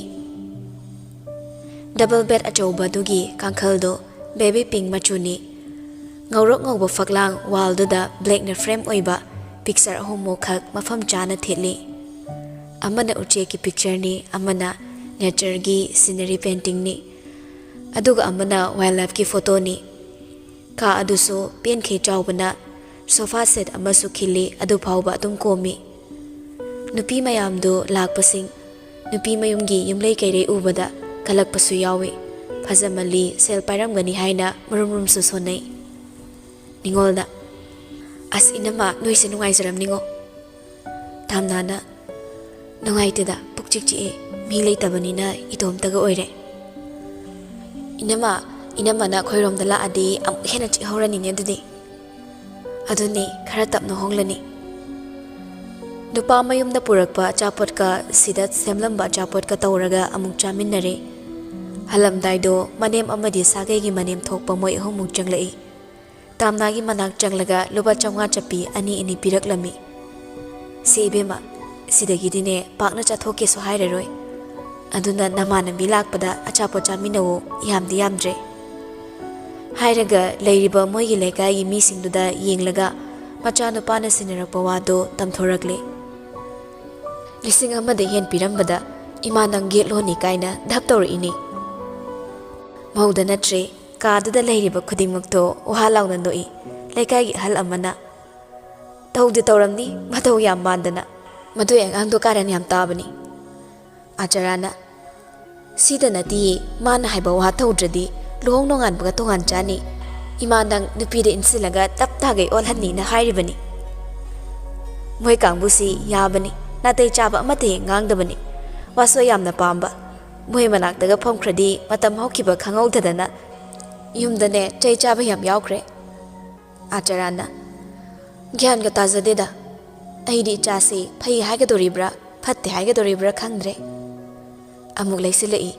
ꯗꯕꯜ ꯕꯦꯗ ꯑꯆꯧꯕꯗꯨꯒꯤ ꯀꯥꯡꯈꯜꯗꯣ ꯕꯦꯕꯤ ꯄꯤꯡ ꯃꯆꯨꯅꯤ꯫ ꯉꯧꯔꯣꯛ ꯉꯧꯕ ꯐꯛꯂꯥꯡ ꯋꯥꯜꯗꯨꯗ ꯕ꯭ꯂꯦꯛꯅ ꯐ꯭ꯔꯦꯝ ꯑꯣꯏꯕ ꯄꯤꯛꯆꯔ ꯑꯍꯨꯝꯃꯨꯛꯈꯛ ꯃꯐꯝ ꯆꯥꯅ ꯊꯦꯠꯂꯤ꯫ ꯑꯃꯅ ꯎꯆꯦꯛꯀꯤ ꯄꯤꯛꯆꯔꯅꯤ, ꯑꯃꯅ ꯅꯦꯆꯔꯒꯤ ꯁꯤꯅꯔꯤ ꯄꯦꯟꯇꯤꯡꯅꯤ, ꯑꯗꯨꯒ ꯑꯃꯅ ꯋꯥꯏꯜ ꯂꯥꯏꯐꯀꯤ ꯐꯣꯇꯣꯅꯤ꯫ ꯀꯥ ꯑꯗꯨꯁꯨ ꯄꯦꯟꯈꯩ ꯆꯥꯎꯕꯅ ꯁꯣꯐꯥ ꯁꯦꯠ ꯑꯃꯁꯨ ꯈꯤꯜꯂꯤ, ꯑꯗꯨ ꯐꯥꯎꯕ ꯑꯗꯨꯝ ꯀꯣꯝꯃꯤ꯫ ꯅꯨꯄꯤ ꯃꯌꯥꯝꯗꯨ ꯂꯥꯛꯄꯁꯤꯡ, ꯅꯨꯄꯤ ꯃꯌꯨꯝꯒꯤ ꯌꯨꯝꯂꯩ ꯀꯩꯔꯩ ꯎꯕꯗ ꯀꯜꯂꯛꯄꯁꯨ ꯌꯥꯎꯏ꯫ ꯐꯖꯃꯜꯂꯤ, ꯁꯦꯜ ꯄꯥꯏꯔꯝꯒꯅꯤ ꯍꯥꯏꯅ ꯃꯔꯨꯝ ꯃꯔꯨꯝꯁꯨ ꯁꯣꯟꯅꯩ꯫ ꯅꯤꯉꯣꯜꯅ, "ꯑꯁ ꯏꯅꯝꯃ, ꯅꯣꯏꯁꯦ ꯅꯨꯡꯉꯥꯏꯖꯔꯝꯅꯤꯉꯣ꯫" ꯇꯥꯝꯅꯥꯅ, "ꯅꯨꯡꯉꯥꯏꯇꯦꯗ, ꯄꯨꯛꯆꯤꯛ ꯆꯤꯛꯑꯦ, ꯃꯤ ꯂꯩꯇꯕꯅꯤꯅ ꯏꯇꯣꯝꯇꯒ ꯑꯣꯏꯔꯦ꯫" "ꯏꯅꯝꯃ, ꯏꯅꯝꯃꯅ ꯑꯩꯈꯣꯏꯔꯣꯝꯗ ꯂꯥꯛꯑꯗꯤ ꯑꯃꯨꯛ ꯍꯦꯟꯅ ꯆꯤꯛꯍꯧꯔꯅꯤꯅꯦ ꯑꯗꯨꯗꯤ꯫" "ꯑꯗꯨꯅꯤ, ꯈꯔ ꯇꯞꯅ ꯍꯣꯡꯂꯅꯤ꯫" ꯅꯨꯄꯥ ꯃꯌꯨꯝꯗ ꯄꯨꯔꯛꯄ ꯑꯆꯥꯄꯣꯠꯀ ꯁꯤꯗ ꯁꯦꯝꯂꯝꯕ ꯑꯆꯥꯄꯣꯠꯀ ꯇꯧꯔꯒ ꯑꯃꯨꯛ ꯆꯥꯃꯤꯟꯅꯔꯦ꯫ ꯍꯜꯂꯝꯗꯥꯏꯗꯣ ꯃꯅꯦꯝ ꯑꯃꯗꯤ ꯁꯥꯒꯩꯒꯤ ꯃꯅꯦꯝ ꯊꯣꯛꯄ ꯃꯣꯏ ꯑꯍꯨꯝꯃꯨꯛ ꯆꯪꯂꯛꯏ꯫ ꯇꯥꯝꯅꯥꯒꯤ ꯃꯅꯥꯛ ꯆꯪꯂꯒ ꯂꯨꯄꯥ ꯆꯥꯝꯃꯉꯥ ꯆꯞꯄꯤ ꯑꯅꯤ ꯑꯅꯤ ꯄꯤꯔꯛꯂꯝꯃꯤ꯫ "ꯁꯤ ꯏꯕꯦꯝꯃ, ꯁꯤꯗꯒꯤꯗꯤꯅꯦ ꯄꯥꯛꯅ ꯆꯥꯊꯣꯛꯀꯦꯁꯨ ꯍꯥꯏꯔꯔꯣꯏ꯫ ꯑꯗꯨꯅ ꯅꯃꯥꯟꯅꯕꯤ ꯂꯥꯛꯄꯗ ꯑꯆꯥꯄꯣꯠ ꯆꯥꯃꯤꯟꯅꯧꯋꯣ, ꯌꯥꯝꯗꯤ ꯌꯥꯝꯗ꯭ꯔꯦ꯫" ꯍꯥꯏꯔꯒ ꯂꯩꯔꯤꯕ ꯃꯣꯏꯒꯤ ꯂꯩꯀꯥꯏꯒꯤ ꯃꯤꯁꯤꯡꯗꯨꯗ ꯌꯦꯡꯂꯒ ꯃꯆꯥꯅꯨꯄꯥꯅ ꯁꯤꯟꯅꯔꯛꯄ ꯋꯥꯗꯣ ꯇꯝꯊꯣꯔꯛꯂꯦ꯫ "ꯂꯤꯁꯤꯡ ꯑꯃꯗ ꯍꯦꯟ ꯄꯤꯔꯝꯕꯗ ꯏꯃꯥ ꯅꯪ ꯒꯦꯠ ꯂꯣꯟꯅꯤ ꯀꯥꯏꯅ ꯙꯞ ꯇꯧꯔꯛꯏꯅꯦ꯫" ꯃꯧꯗ ꯅꯠꯇ꯭ꯔꯦ, ꯀꯥꯗꯨꯗ ꯂꯩꯔꯤꯕ ꯈꯨꯗꯤꯡꯃꯛꯇꯣ ꯋꯥꯍꯥ ꯂꯥꯎꯅ ꯅꯣꯛꯏ꯫ ꯂꯩꯀꯥꯏꯒꯤ ꯑꯍꯜ ꯑꯃꯅ, "ꯇꯧꯗꯤ ꯇꯧꯔꯝꯅꯤ, ꯃꯇꯧ ꯌꯥꯝ ꯃꯥꯟꯗꯅ꯫ ꯃꯗꯨꯏ ꯑꯉꯥꯡꯗꯣ ꯀꯥꯔꯟ ꯌꯥꯝ ꯇꯥꯕꯅꯤ꯫" ꯑꯆꯔꯥꯅ, "ꯁꯤꯗ ꯅꯠꯇꯤꯌꯦ, ꯃꯥꯅ ꯍꯥꯏꯕ ꯋꯥ ꯇꯧꯗ꯭ꯔꯗꯤ ꯂꯨꯍꯣꯡ ꯅꯣꯡꯉꯥꯟꯕꯒ ꯇꯣꯉꯥꯟ ꯆꯥꯅꯤ꯫ ꯏꯃꯥ ꯅꯪ ꯅꯨꯄꯤꯗ ꯏꯟꯁꯤꯜꯂꯒ ꯇꯞ ꯇꯥꯒꯩ ꯑꯣꯜꯍꯟꯅꯤꯅ ꯍꯥꯏꯔꯤꯕꯅꯤ꯫" ꯃꯣꯏ ꯀꯥꯡꯕꯨꯁꯤ ꯌꯥꯕꯅꯤ, ꯅꯥꯇꯩ ꯆꯥꯕ ꯑꯃꯠꯇ ꯍꯦꯛ ꯉꯥꯡꯗꯕꯅꯤ꯫ ꯋꯥꯁꯣꯏ ꯌꯥꯝꯅ ꯄꯥꯝꯕ꯫ ꯃꯣꯏ ꯃꯅꯥꯛꯇꯒ ꯐꯝꯈ꯭ꯔꯗꯤ ꯃꯇꯝ ꯍꯧꯈꯤꯕ ꯈꯪꯍꯧꯗꯗꯅ ꯌꯨꯝꯗꯅꯦ ꯆꯩ ꯆꯥꯕ ꯌꯥꯝ ꯌꯥꯎꯈ꯭ꯔꯦ꯫ ꯑꯆꯔꯥꯅ, "ꯒ꯭ꯌꯥꯟꯒ ꯇꯥꯖꯗꯦꯗ꯫ ꯑꯩꯗꯤ ꯏꯆꯥꯁꯤ ꯐꯩ ꯍꯥꯏꯒꯗꯣꯔꯤꯕ꯭ꯔꯥ, ꯐꯠꯇꯦ ꯍꯥꯏꯒꯗꯣꯔꯤꯕ꯭ꯔꯥ ꯈꯪꯗ꯭ꯔꯦ꯫" ꯑꯃꯨꯛ ꯂꯩꯁꯤꯜꯂꯛꯏ꯫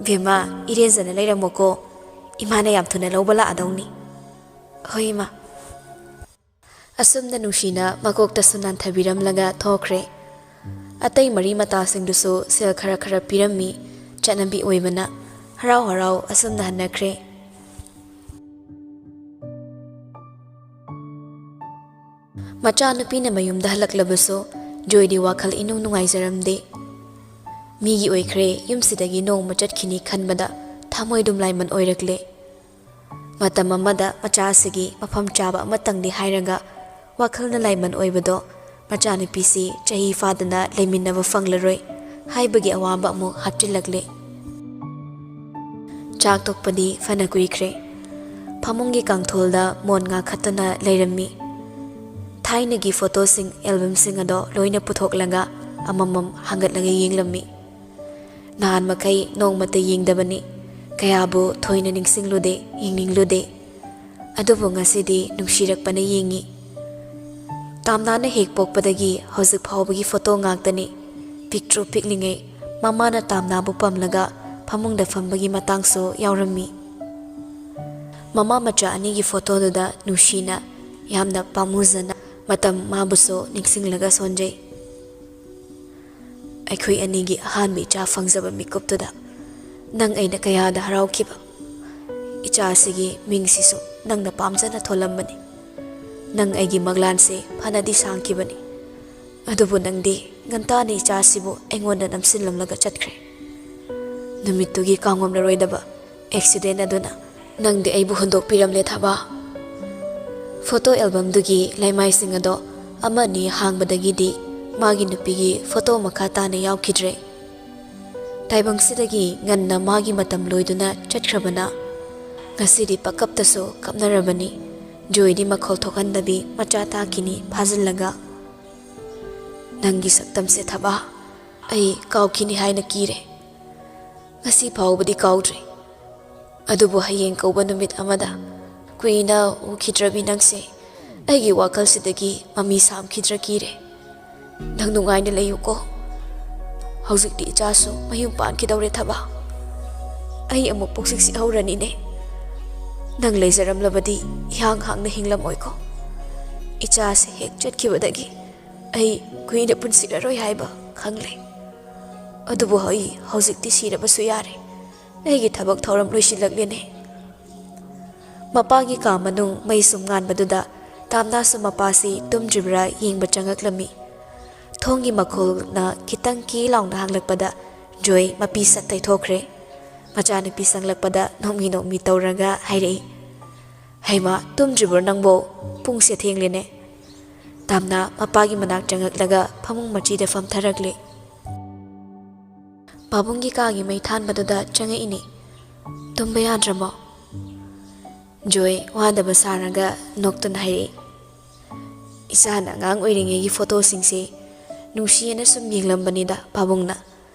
"ꯕꯦꯝꯃ, ꯏꯔꯦꯟꯖꯅ ꯂꯩꯔꯝꯃꯣꯀꯣ꯫ ꯏꯃꯥꯅ ꯌꯥꯝ ꯊꯨꯅ ꯂꯧꯕ ꯂꯥꯛꯑꯗꯧꯅꯤ꯫" "ꯍꯣꯏ, ꯏꯃꯥ꯫" ꯑꯁꯨꯝꯅ ꯅꯨꯡꯁꯤꯅ ꯃꯀꯣꯛꯇꯁꯨ ꯅꯥꯟꯊꯕꯤꯔꯝꯂꯒ ꯊꯣꯛꯈ꯭ꯔꯦ꯫ ꯑꯇꯩ ꯃꯔꯤ ꯃꯇꯥꯁꯤꯡꯗꯨꯁꯨ ꯁꯦꯜ ꯈꯔ ꯈꯔ ꯄꯤꯔꯝꯃꯤ꯫ ꯆꯠꯅꯕꯤ ꯑꯣꯏꯕꯅ ꯍꯔꯥꯎ ꯍꯔꯥꯎ ꯑꯁꯨꯝꯅ ꯍꯟꯅꯈ꯭ꯔꯦ꯫ ꯃꯆꯥꯅꯨꯄꯤꯅ ꯃꯌꯨꯝꯗ ꯍꯜꯂꯛꯂꯕꯁꯨ ꯖꯣꯏꯗꯤ ꯋꯥꯈꯜ ꯏꯅꯨꯡ ꯅꯨꯡꯉꯥꯏꯖꯔꯝꯗꯦ꯫ ꯃꯤꯒꯤ ꯑꯣꯏꯈ꯭ꯔꯦ, ꯌꯨꯝꯁꯤꯗꯒꯤ ꯅꯣꯡꯃ ꯆꯠꯈꯤꯅꯤ ꯈꯟꯕꯗ ꯊꯃꯣꯏꯗꯨꯝ ꯂꯥꯏꯃꯟ ꯑꯣꯏꯔꯛꯂꯦ꯫ ꯃꯇꯝ ꯑꯃꯗ ꯃꯆꯥꯁꯤꯒꯤ ꯃꯐꯝ ꯆꯥꯕ ꯑꯃꯇꯪꯗꯤ ꯍꯥꯏꯔꯒ ꯋꯥꯈꯜꯅ ꯂꯥꯏꯃꯟ ꯑꯣꯏꯕꯗꯣ ꯃꯆꯥꯅꯨꯄꯤꯁꯤ ꯆꯍꯤ ꯐꯥꯗꯅ ꯂꯩꯃꯤꯟꯅꯕ ꯐꯪꯂꯔꯣꯏ ꯍꯥꯏꯕꯒꯤ ꯑꯋꯥꯕ ꯑꯃꯨꯛ ꯍꯥꯞꯆꯤꯜꯂꯛꯂꯦ꯫ ꯆꯥꯛ ꯇꯣꯛꯄꯗꯤ ꯐꯅ ꯀꯨꯏꯈ꯭ꯔꯦ꯫ ꯐꯃꯨꯡꯒꯤ ꯀꯥꯡꯊꯣꯜꯗ ꯃꯣꯟ ꯉꯥꯈꯠꯇꯨꯅ ꯂꯩꯔꯝꯃꯤ꯫ ꯊꯥꯏꯅꯒꯤ ꯐꯣꯇꯣꯁꯤꯡ, ꯑꯦꯜꯕꯝꯁꯤꯡ ꯑꯗꯣ ꯂꯣꯏꯅ ꯄꯨꯊꯣꯛꯂꯒ ꯑꯃꯃꯝ ꯍꯥꯡꯒꯠꯂꯒ ꯌꯦꯡꯂꯝꯃꯤ꯫ ꯅꯍꯥꯟ ꯃꯈꯩ ꯅꯣꯡꯃꯇ ꯌꯦꯡꯗꯕꯅꯤ꯫ ꯀꯌꯥꯕꯨ ꯊꯣꯏꯅ ꯅꯤꯡꯁꯤꯡꯂꯨꯗꯦ, ꯌꯦꯡꯅꯤꯡꯂꯨꯗꯦ꯫ ꯑꯗꯨꯕꯨ ꯉꯁꯤꯗꯤ ꯅꯨꯡꯁꯤꯔꯛꯄꯅ ꯌꯦꯡꯉꯤ꯫ ꯇꯥꯝꯅꯥꯅ ꯍꯦꯛ ꯄꯣꯛꯄꯗꯒꯤ ꯍꯧꯖꯤꯛ ꯐꯥꯎꯕꯒꯤ ꯐꯣꯇꯣ ꯉꯥꯛꯇꯅꯤ꯫ ꯄꯤꯛꯇ꯭ꯔꯨ ꯄꯤꯛꯂꯤꯉꯩ ꯃꯃꯥꯅ ꯇꯥꯝꯅꯥꯕꯨ ꯄꯝꯂꯒ ꯐꯃꯨꯡꯗ ꯐꯝꯕꯒꯤ ꯃꯇꯥꯡꯁꯨ ꯌꯥꯎꯔꯝꯃꯤ꯫ ꯃꯃꯥ ꯃꯆꯥ ꯑꯅꯤꯒꯤ ꯐꯣꯇꯣꯗꯨꯗ ꯅꯨꯡꯁꯤꯅ, ꯌꯥꯝꯅ ꯄꯥꯝꯃꯨꯖꯅ ꯃꯇꯝ ꯃꯥꯕꯨꯁꯨ ꯅꯤꯡꯁꯤꯡꯂꯒ ꯁꯣꯟꯖꯩ꯫ ꯑꯩꯈꯣꯏ ꯑꯅꯤꯒꯤ ꯑꯍꯥꯟꯕ ꯏꯆꯥ ꯐꯪꯖꯕ ꯃꯤꯀꯨꯞꯇꯨꯗ ꯅꯪ ꯑꯩꯅ ꯀꯌꯥꯗ ꯍꯔꯥꯎꯈꯤꯕ꯫ ꯏꯆꯥ ꯑꯁꯤꯒꯤ ꯃꯤꯡꯁꯤꯁꯨ ꯅꯪꯅ ꯄꯥꯝꯖꯅ ꯊꯣꯜꯂꯝꯕꯅꯤ꯫ ꯅꯪ ꯑꯩꯒꯤ ꯃꯪꯂꯥꯟꯁꯦ ꯐꯅꯗꯤ ꯁꯥꯡꯈꯤꯕꯅꯤ꯫ ꯑꯗꯨꯕꯨ ꯅꯪꯗꯤ ꯉꯟꯇꯥꯅ ꯏꯆꯥꯁꯤꯕꯨ ꯑꯩꯉꯣꯟꯗ ꯅꯝꯁꯤꯜꯂꯝꯂꯒ ꯆꯠꯈ꯭ꯔꯦ꯫ ꯅꯨꯃꯤꯠꯇꯨꯒꯤ ꯀꯥꯎꯉꯝꯂꯔꯣꯏꯗꯕ ꯑꯦꯛꯁꯤꯗꯦꯟ ꯑꯗꯨꯅ ꯅꯪꯗꯤ ꯑꯩꯕꯨ ꯍꯨꯟꯗꯣꯛꯄꯤꯔꯝꯂꯦ ꯊꯕꯥ꯫ ꯐꯣꯇꯣ ꯑꯦꯜꯕꯝꯗꯨꯒꯤ ꯂꯩꯃꯥꯏꯁꯤꯡ ꯑꯗꯣ ꯑꯃ ꯑꯅꯤ ꯍꯥꯡꯕꯗꯒꯤꯗꯤ ꯃꯥꯒꯤ ꯅꯨꯄꯤꯒꯤ ꯐꯣꯇꯣ ꯃꯈꯥ ꯇꯥꯅ ꯌꯥꯎꯈꯤꯗ꯭ꯔꯦ꯫ ꯇꯥꯏꯕꯪꯁꯤꯗꯒꯤ ꯉꯟꯅ ꯃꯥꯒꯤ ꯃꯇꯝ ꯂꯣꯏꯗꯨꯅ ꯆꯠꯈ꯭ꯔꯕꯅ ꯉꯁꯤꯗꯤ ꯄꯀꯞꯇꯁꯨ ꯀꯞꯅꯔꯕꯅꯤ꯫ ꯖꯣꯏꯗꯤ ꯃꯈꯣꯜ ꯊꯣꯛꯍꯟꯗꯕꯤ ꯃꯆꯥ ꯇꯥꯈꯤꯅꯤ ꯐꯥꯖꯤꯜꯂꯒ꯫ ꯅꯪꯒꯤ ꯁꯛꯇꯝꯁꯦ ꯊꯕꯥ, ꯑꯩ ꯀꯥꯎꯈꯤꯅꯤ ꯍꯥꯏꯅ ꯀꯤꯔꯦ꯫ ꯉꯁꯤ ꯐꯥꯎꯕꯗꯤ ꯀꯥꯎꯗ꯭ꯔꯤ꯫ ꯑꯗꯨꯕꯨ ꯍꯌꯦꯡ ꯀꯧꯕ ꯅꯨꯃꯤꯠ ꯑꯃꯗ ꯀꯨꯏꯅ ꯎꯈꯤꯗ꯭ꯔꯕꯤ ꯅꯪꯁꯦ ꯑꯩꯒꯤ ꯋꯥꯈꯜꯁꯤꯗꯒꯤ ꯃꯃꯤ ꯁꯥꯝꯈꯤꯗ꯭ꯔꯥ ꯀꯤꯔꯦ꯫ ꯅꯪ ꯅꯨꯡꯉꯥꯏꯅ ꯂꯩꯌꯨꯀꯣ꯫ ꯍꯧꯖꯤꯛꯇꯤ ꯏꯆꯥꯁꯨ ꯃꯌꯨꯝ ꯄꯥꯟꯈꯤꯗꯧꯔꯦ ꯊꯕꯥ꯫ ꯑꯩ ꯑꯃꯨꯛ ꯄꯨꯛꯁꯤꯛ ꯁꯤꯛꯍꯧꯔꯅꯤꯅꯦ꯫ ꯅꯪ ꯂꯩꯖꯔꯝꯂꯕꯗꯤ ꯏꯍꯥꯡ ꯍꯥꯡꯅ ꯍꯤꯡꯂꯝꯃꯣꯏꯀꯣ꯫ ꯏꯆꯥꯁꯦ ꯍꯦꯛ ꯆꯠꯈꯤꯕꯗꯒꯤ ꯑꯩ ꯀꯨꯏꯅ ꯄꯨꯟꯁꯤꯔꯔꯣꯏ ꯍꯥꯏꯕ ꯈꯪꯂꯦ꯫ ꯑꯗꯨꯕꯨ ꯑꯩ ꯍꯧꯖꯤꯛꯇꯤ ꯁꯤꯔꯕꯁꯨ ꯌꯥꯔꯦ꯫ ꯑꯩꯒꯤ ꯊꯕꯛ ꯊꯧꯔꯝ ꯂꯣꯏꯁꯤꯜꯂꯛꯂꯦꯅꯦ꯫ ꯃꯄꯥꯒꯤ ꯀꯥ ꯃꯅꯨꯡ ꯃꯩ ꯁꯨꯝ ꯉꯥꯟꯕꯗꯨꯗ ꯇꯥꯝꯅꯥꯁꯨ ꯃꯄꯥꯁꯤ ꯇꯨꯝꯗ꯭ꯔꯤꯕ꯭ꯔꯥ ꯌꯦꯡꯕ ꯆꯪꯉꯛꯂꯝꯃꯤ꯫ ꯊꯣꯡꯒꯤ ꯃꯈꯣꯜꯅ ꯈꯤꯇꯪ ꯀꯤ ꯂꯥꯎꯅ ꯍꯥꯡꯂꯛꯄꯗ ꯖꯣꯏ ꯃꯄꯤ ꯁꯠ ꯇꯩꯊꯣꯛꯈ꯭ꯔꯦ꯫ ꯃꯆꯥꯅꯨꯄꯤ ꯆꯪꯂꯛꯄꯗ ꯅꯣꯛꯃꯤ ꯅꯣꯛꯃꯤ ꯇꯧꯔꯒ ꯍꯥꯏꯔꯛꯏ, "ꯍꯩꯃꯥ, ꯇꯨꯝꯗ꯭ꯔꯤꯕ꯭ꯔꯣ ꯅꯪꯕꯣ? ꯄꯨꯡꯁꯦ ꯊꯦꯡꯂꯦꯅꯦ꯫" ꯇꯥꯝꯅꯥ ꯃꯄꯥꯒꯤ ꯃꯅꯥꯛ ꯆꯪꯉꯛꯂꯒ ꯐꯃꯨꯡ ꯃꯆꯤꯗ ꯐꯝꯊꯔꯛꯂꯦ꯫ "ꯄꯥꯕꯨꯡꯒꯤ ꯀꯥꯒꯤ ꯃꯩ ꯊꯥꯟꯕꯗꯨꯗ ꯆꯪꯉꯛꯏꯅꯦ꯫ ꯇꯨꯝꯕ ꯌꯥꯗ꯭ꯔꯕꯣ?" ꯖꯣꯏ ꯋꯥꯗꯕ ꯁꯥꯔꯒ ꯅꯣꯛꯇꯨꯅ ꯍꯥꯏꯔꯛꯏ, "ꯏꯆꯥꯅ ꯑꯉꯥꯡ ꯑꯣꯏꯔꯤꯉꯩꯒꯤ ꯐꯣꯇꯣꯁꯤꯡꯁꯦ ꯅꯨꯡꯁꯤꯌꯦꯅ ꯁꯨꯝ ꯌꯦꯡꯂꯝꯕꯅꯤꯗ ꯄꯥꯕꯨꯡꯅ꯫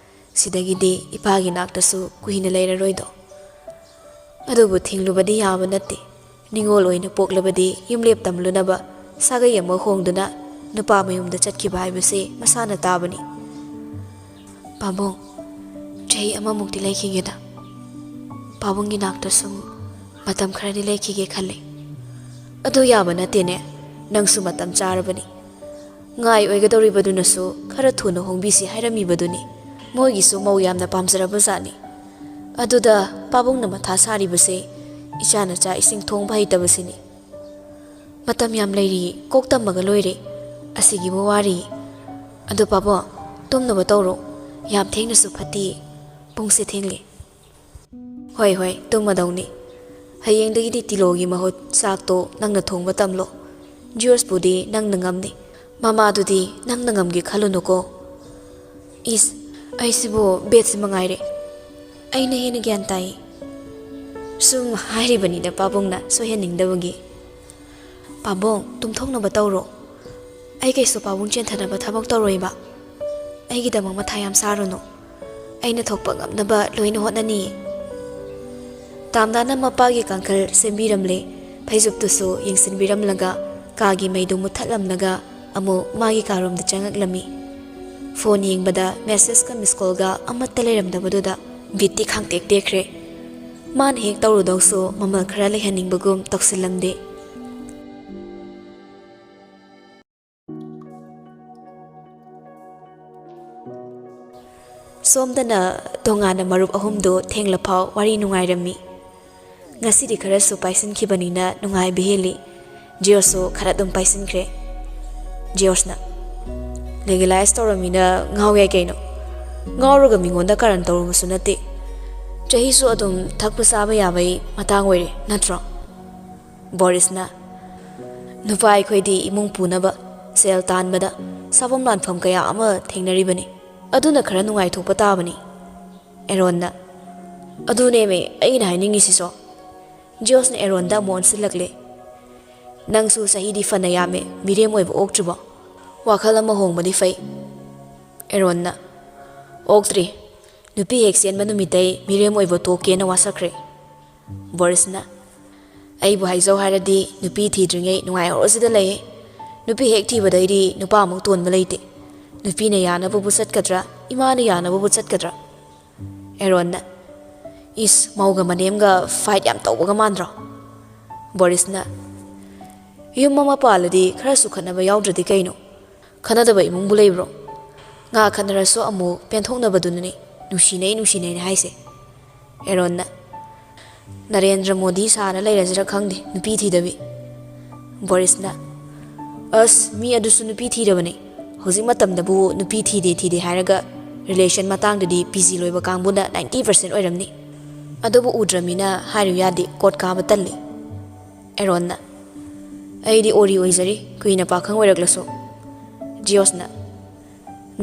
ꯁꯤꯗꯒꯤꯗꯤ ꯏꯄꯥꯒꯤ ꯅꯥꯛꯇꯁꯨ ꯀꯨꯏꯅ ꯂꯩꯔꯔꯣꯏꯗꯣ꯫ ꯑꯗꯨꯕꯨ ꯊꯤꯡꯂꯨꯕꯗꯤ ꯌꯥꯕ ꯅꯠꯇꯦ꯫ ꯅꯤꯉꯣꯜ ꯑꯣꯏꯅ ꯄꯣꯛꯂꯕꯗꯤ ꯌꯨꯝꯂꯦꯞ ꯇꯝꯂꯨꯅꯕ ꯁꯥꯒꯩ ꯑꯃ ꯍꯣꯡꯗꯨꯅ ꯅꯨꯄꯥ ꯃꯌꯨꯝꯗ ꯆꯠꯈꯤꯕ ꯍꯥꯏꯕꯁꯦ ꯃꯁꯥꯅ ꯇꯥꯕꯅꯤ꯫" "ꯄꯥꯕꯨꯡ, ꯆꯍꯤ ꯑꯃꯃꯨꯛꯇꯤ ꯂꯩꯈꯤꯒꯦꯗ꯫ ꯄꯥꯕꯨꯡꯒꯤ ꯅꯥꯛꯇ ꯁꯨꯝ ꯃꯇꯝ ꯈꯔꯗꯤ ꯂꯩꯈꯤꯒꯦ ꯈꯜꯂꯤ꯫" "ꯑꯗꯨ ꯌꯥꯕ ꯅꯠꯇꯦꯅꯦ꯫ ꯅꯪꯁꯨ ꯃꯇꯝ ꯆꯥꯔꯕꯅꯤ꯫ ꯉꯥꯏ ꯑꯣꯏꯒꯗꯧꯔꯤꯕꯗꯨꯅꯁꯨ ꯈꯔ ꯊꯨꯅ ꯍꯣꯡꯕꯤꯁꯤ ꯍꯥꯏꯔꯝꯃꯤꯕꯗꯨꯅꯤ꯫ ꯃꯣꯏꯒꯤꯁꯨ ꯃꯧ ꯌꯥꯝꯅ ꯄꯥꯝꯖꯔꯕꯖꯥꯠꯅꯤ꯫ ꯑꯗꯨꯗ ꯄꯥꯕꯨꯡꯅ ꯃꯊꯥ ꯁꯥꯔꯤꯕꯁꯦ ꯏꯆꯥꯅ ꯆꯥꯛ ꯏꯁꯤꯡ ꯊꯣꯡꯕ ꯍꯩꯇꯕꯁꯤꯅꯤ꯫ ꯃꯇꯝ ꯌꯥꯝ ꯂꯩꯔꯤ, ꯀꯣꯛ ꯇꯝꯃꯒ ꯂꯣꯏꯔꯦ꯫ ꯑꯁꯤꯒꯤꯕꯨ ꯋꯥꯔꯤ꯫ ꯑꯗꯨ ꯄꯥꯕꯨꯡ, ꯇꯨꯝꯅꯕ ꯇꯧꯔꯣ꯫ ꯌꯥꯝ ꯊꯦꯡꯅꯁꯨ ꯐꯠꯇꯦ꯫ ꯄꯨꯡꯁꯦ ꯊꯦꯡꯂꯦ꯫" "ꯍꯣꯏ, ꯍꯣꯏ, ꯇꯨꯝꯃꯗꯧꯅꯤ꯫ ꯍꯌꯦꯡꯗꯒꯤꯗꯤ ꯇꯤꯂꯣꯒꯤ ꯃꯍꯨꯠ ꯆꯥꯛꯇꯣ ꯅꯪꯅ ꯊꯣꯡꯕ ꯇꯝꯂꯣ꯫ ꯖꯣꯁꯄꯨꯗꯤ ꯅꯪꯅ ꯉꯝꯅꯤ꯫ ꯃꯃꯥꯗꯨꯗꯤ ꯅꯪꯅ ꯉꯝꯒꯦ ꯈꯜꯂꯨꯅꯨꯀꯣ꯫" "ꯏꯁ, ꯑꯩꯁꯤꯕꯨ ꯕꯦꯠꯁꯤ ꯃꯉꯥꯏꯔꯦ꯫ ꯑꯩꯅ ꯍꯦꯟꯅ ꯒ꯭ꯌꯥꯟ ꯇꯥꯏ꯫ ꯁꯨꯝ ꯍꯥꯏꯔꯤꯕꯅꯤꯗ ꯄꯥꯕꯨꯡꯅ ꯁꯣꯏꯍꯟꯅꯤꯡꯗꯕꯒꯤ꯫" "ꯄꯥꯕꯨꯡ, ꯇꯨꯝꯊꯣꯛꯅꯕ ꯇꯧꯔꯣ꯫ ꯑꯩ ꯀꯩꯁꯨ ꯄꯥꯕꯨꯡ ꯆꯦꯟꯊꯅꯕ ꯊꯕꯛ ꯇꯧꯔꯣꯏꯕ꯫ ꯑꯩꯒꯤꯗꯃꯛ ꯃꯊꯥ ꯌꯥꯝ ꯁꯥꯔꯨꯅꯨ꯫ ꯑꯩꯅ ꯊꯣꯛꯄ ꯉꯝꯅꯕ ꯂꯣꯏꯅ ꯍꯣꯠꯅꯅꯤꯌꯦ꯫" ꯇꯥꯝꯅꯥꯅ ꯃꯄꯥꯒꯤ ꯀꯥꯡꯈꯜ ꯁꯦꯝꯕꯤꯔꯝꯂꯦ꯫ ꯐꯩꯖꯨꯞꯇꯨꯁꯨ ꯌꯦꯡꯁꯤꯟꯕꯤꯔꯝꯂꯒ ꯀꯥꯒꯤ ꯃꯩꯗꯨ ꯃꯨꯠꯊꯠꯂꯝꯂꯒ ꯑꯃꯨꯛ ꯃꯥꯒꯤ ꯀꯥꯔꯣꯝꯗ ꯆꯪꯉꯛꯂꯝꯃꯤ꯫ ꯐꯣꯟ ꯌꯦꯡꯕꯗ ꯃꯦꯁꯦꯖꯀ ꯃꯤꯁ ꯀꯣꯜꯒ ꯑꯃꯠꯇ ꯂꯩꯔꯝꯗꯕꯗꯨꯗ ꯕꯤꯠꯇꯤ ꯈꯥꯡꯇꯦꯛ ꯇꯦꯛꯈ꯭ꯔꯦ꯫ ꯃꯥꯅ ꯍꯦꯛ ꯇꯧꯔꯨꯗꯧꯁꯨ ꯃꯃꯜ ꯈꯔ ꯂꯩꯍꯟꯅꯤꯡꯕꯒꯨꯝ ꯇꯧꯁꯤꯜꯂꯝꯗꯦ꯫ ꯁꯣꯝꯗꯅ ꯇꯣꯉꯥꯟꯅ ꯃꯔꯨꯞ ꯑꯍꯨꯝꯗꯨ ꯊꯦꯡꯂꯐꯥꯎ ꯋꯥꯔꯤ ꯅꯨꯡꯉꯥꯏꯔꯝꯃꯤ꯫ ꯉꯁꯤꯗꯤ ꯈꯔꯁꯨ ꯄꯥꯏꯁꯤꯟꯈꯤꯕꯅꯤꯅ ꯅꯨꯡꯉꯥꯏꯕ ꯍꯦꯜꯂꯤ꯫ ꯖꯤꯌꯣꯁꯁꯨ ꯈꯔ ꯑꯗꯨꯝ ꯄꯥꯏꯁꯤꯟꯈ꯭ꯔꯦ꯫ ꯖꯤꯌꯣꯁꯅ, "ꯂꯤꯒꯦꯂꯥꯏꯁ ꯇꯧꯔꯝꯃꯤꯅ ꯉꯥꯎ ꯌꯥꯏ ꯀꯩꯅꯣ? ꯉꯥꯎꯔꯒ ꯃꯤꯉꯣꯟꯗ ꯀꯔꯟ ꯇꯧꯔꯨꯕꯁꯨ ꯅꯠꯇꯦ꯫ ꯆꯍꯤꯁꯨ ꯑꯗꯨꯝ ꯊꯛꯄ ꯆꯥꯕ ꯌꯥꯕꯩ ꯃꯇꯥꯡ ꯑꯣꯏꯔꯦ, ꯅꯠꯇ꯭ꯔꯣ?" ꯕꯣꯔꯤꯁꯅ, "ꯅꯨꯄꯥ ꯑꯩꯈꯣꯏꯗꯤ ꯏꯃꯨꯡ ꯄꯨꯅꯕ ꯁꯦꯜ ꯇꯥꯟꯕꯗ ꯁꯥꯐꯝ ꯂꯥꯟꯐꯝ ꯀꯌꯥ ꯑꯃ ꯊꯦꯡꯅꯔꯤꯕꯅꯤ꯫ ꯑꯗꯨꯅ ꯈꯔ ꯅꯨꯡꯉꯥꯏꯊꯣꯛꯄ ꯇꯥꯕꯅꯤ꯫" ꯑꯦꯔꯣꯟꯅ, "ꯑꯗꯨꯅꯦꯃꯦ ꯑꯩꯅ ꯍꯥꯏꯅꯤꯡꯉꯤꯁꯤꯁꯨ꯫" ꯖꯤꯌꯣꯁꯅ ꯑꯦꯔꯣꯟꯗ ꯑꯃꯨꯛ ꯑꯣꯟꯁꯤꯜꯂꯛꯂꯦ꯫ "ꯅꯪꯁꯨ ꯆꯍꯤꯗꯤ ꯐꯅ ꯌꯥꯝꯃꯦ, ꯃꯤꯔꯦꯝ ꯑꯣꯏꯕ ꯑꯣꯛꯇ꯭ꯔꯤꯕꯣ? ꯋꯥꯈꯜ ꯑꯃ ꯍꯣꯡꯕꯗꯤ ꯐꯩ꯫" ꯑꯦꯔꯣꯟꯅ, "ꯑꯣꯛꯇ꯭ꯔꯤ꯫ ꯅꯨꯄꯤ ꯍꯦꯛ ꯆꯦꯟꯕ ꯅꯨꯃꯤꯠꯇꯩ ꯃꯤꯔꯦꯝ ꯑꯣꯏꯕ ꯇꯣꯛꯀꯦꯅ ꯋꯥꯁꯛꯈ꯭ꯔꯦ꯫" ꯕꯣꯔꯤꯁꯅ, "ꯑꯩꯕꯨ ꯍꯥꯏꯖꯧ ꯍꯥꯏꯔꯗꯤ ꯅꯨꯄꯤ ꯊꯤꯗ꯭ꯔꯤꯉꯩ ꯅꯨꯡꯉꯥꯏꯍꯧꯔꯁꯤꯗ ꯂꯩꯌꯦ꯫ ꯅꯨꯄꯤ ꯍꯦꯛ ꯊꯤꯕꯗꯩꯗꯤ ꯅꯨꯄꯥ ꯑꯃꯨꯛ ꯇꯣꯟꯕ ꯂꯩꯇꯦ꯫ ꯅꯨꯄꯤꯅ ꯌꯥꯅꯕꯕꯨ ꯆꯠꯀꯗ꯭ꯔꯥ, ꯏꯃꯥꯅ ꯌꯥꯅꯕꯕꯨ ꯆꯠꯀꯗ꯭ꯔꯥ?" ꯑꯦꯔꯣꯟꯅ, "ꯏꯁ, ꯃꯧꯒ ꯃꯅꯦꯝꯒ ꯐꯥꯏꯠ ꯌꯥꯝ ꯇꯧꯕꯒ ꯃꯥꯟꯗ꯭ꯔꯣ?" ꯕꯣꯔꯤꯁꯅ, "ꯌꯨꯝ ꯑꯃ ꯄꯥꯜꯂꯗꯤ ꯈꯔꯁꯨ ꯈꯠꯅꯕ ꯌꯥꯎꯗ꯭ꯔꯗꯤ ꯀꯩꯅꯣ? ꯈꯠꯅꯗꯕ ꯏꯃꯨꯡꯕꯨ ꯂꯩꯕ꯭ꯔꯣ? ꯉꯥ ꯈꯠꯅꯔꯁꯨ ꯑꯃꯨꯛ ꯄꯦꯟꯊꯣꯛꯅꯕꯗꯨꯅꯅꯤ ꯅꯨꯡꯁꯤꯅꯩ ꯅꯨꯡꯁꯤꯅꯩꯅ ꯍꯥꯏꯁꯦ꯫" ꯑꯦꯔꯣꯟꯅ, "ꯅꯔꯦꯟꯗ꯭ꯔ ꯃꯣꯗꯤ ꯁꯥꯅ ꯂꯩꯔꯁꯤꯔ ꯈꯪꯗꯦ, ꯅꯨꯄꯤ ꯊꯤꯗꯕꯤ꯫" ꯕꯣꯔꯤꯁꯅ, "ꯑꯁ, ꯃꯤ ꯑꯗꯨꯁꯨ ꯅꯨꯄꯤ ꯊꯤꯔꯕꯅꯦ꯫ ꯍꯧꯖꯤꯛ ꯃꯇꯝꯗꯕꯨ ꯅꯨꯄꯤ ꯊꯤꯗꯦ ꯊꯤꯗꯦ ꯍꯥꯏꯔꯒ ꯔꯤꯂꯦꯁꯟ ꯃꯇꯥꯡꯗꯗꯤ ꯄꯤ ꯖꯤ ꯂꯣꯏꯕ ꯀꯥꯡꯕꯨꯅ ꯅꯥꯏꯟꯇꯤ ꯄꯥꯔꯁꯦꯟ ꯑꯣꯏꯔꯝꯅꯤ꯫ ꯑꯗꯨꯕꯨ ꯎꯗ꯭ꯔꯃꯤꯅ ꯍꯥꯏꯔꯨ ꯌꯥꯗꯦ, ꯀꯣꯔꯠ ꯀꯥꯕ ꯇꯜꯂꯤ꯫" ꯑꯦꯔꯣꯟꯅ, "ꯑꯩꯗꯤ ꯑꯣꯔꯤ ꯑꯣꯏꯖꯔꯤ, ꯀꯨꯏꯅ ꯄꯥꯈꯪ ꯑꯣꯏꯔꯛꯂꯁꯨ꯫" ꯖꯤꯌꯣꯁꯅ,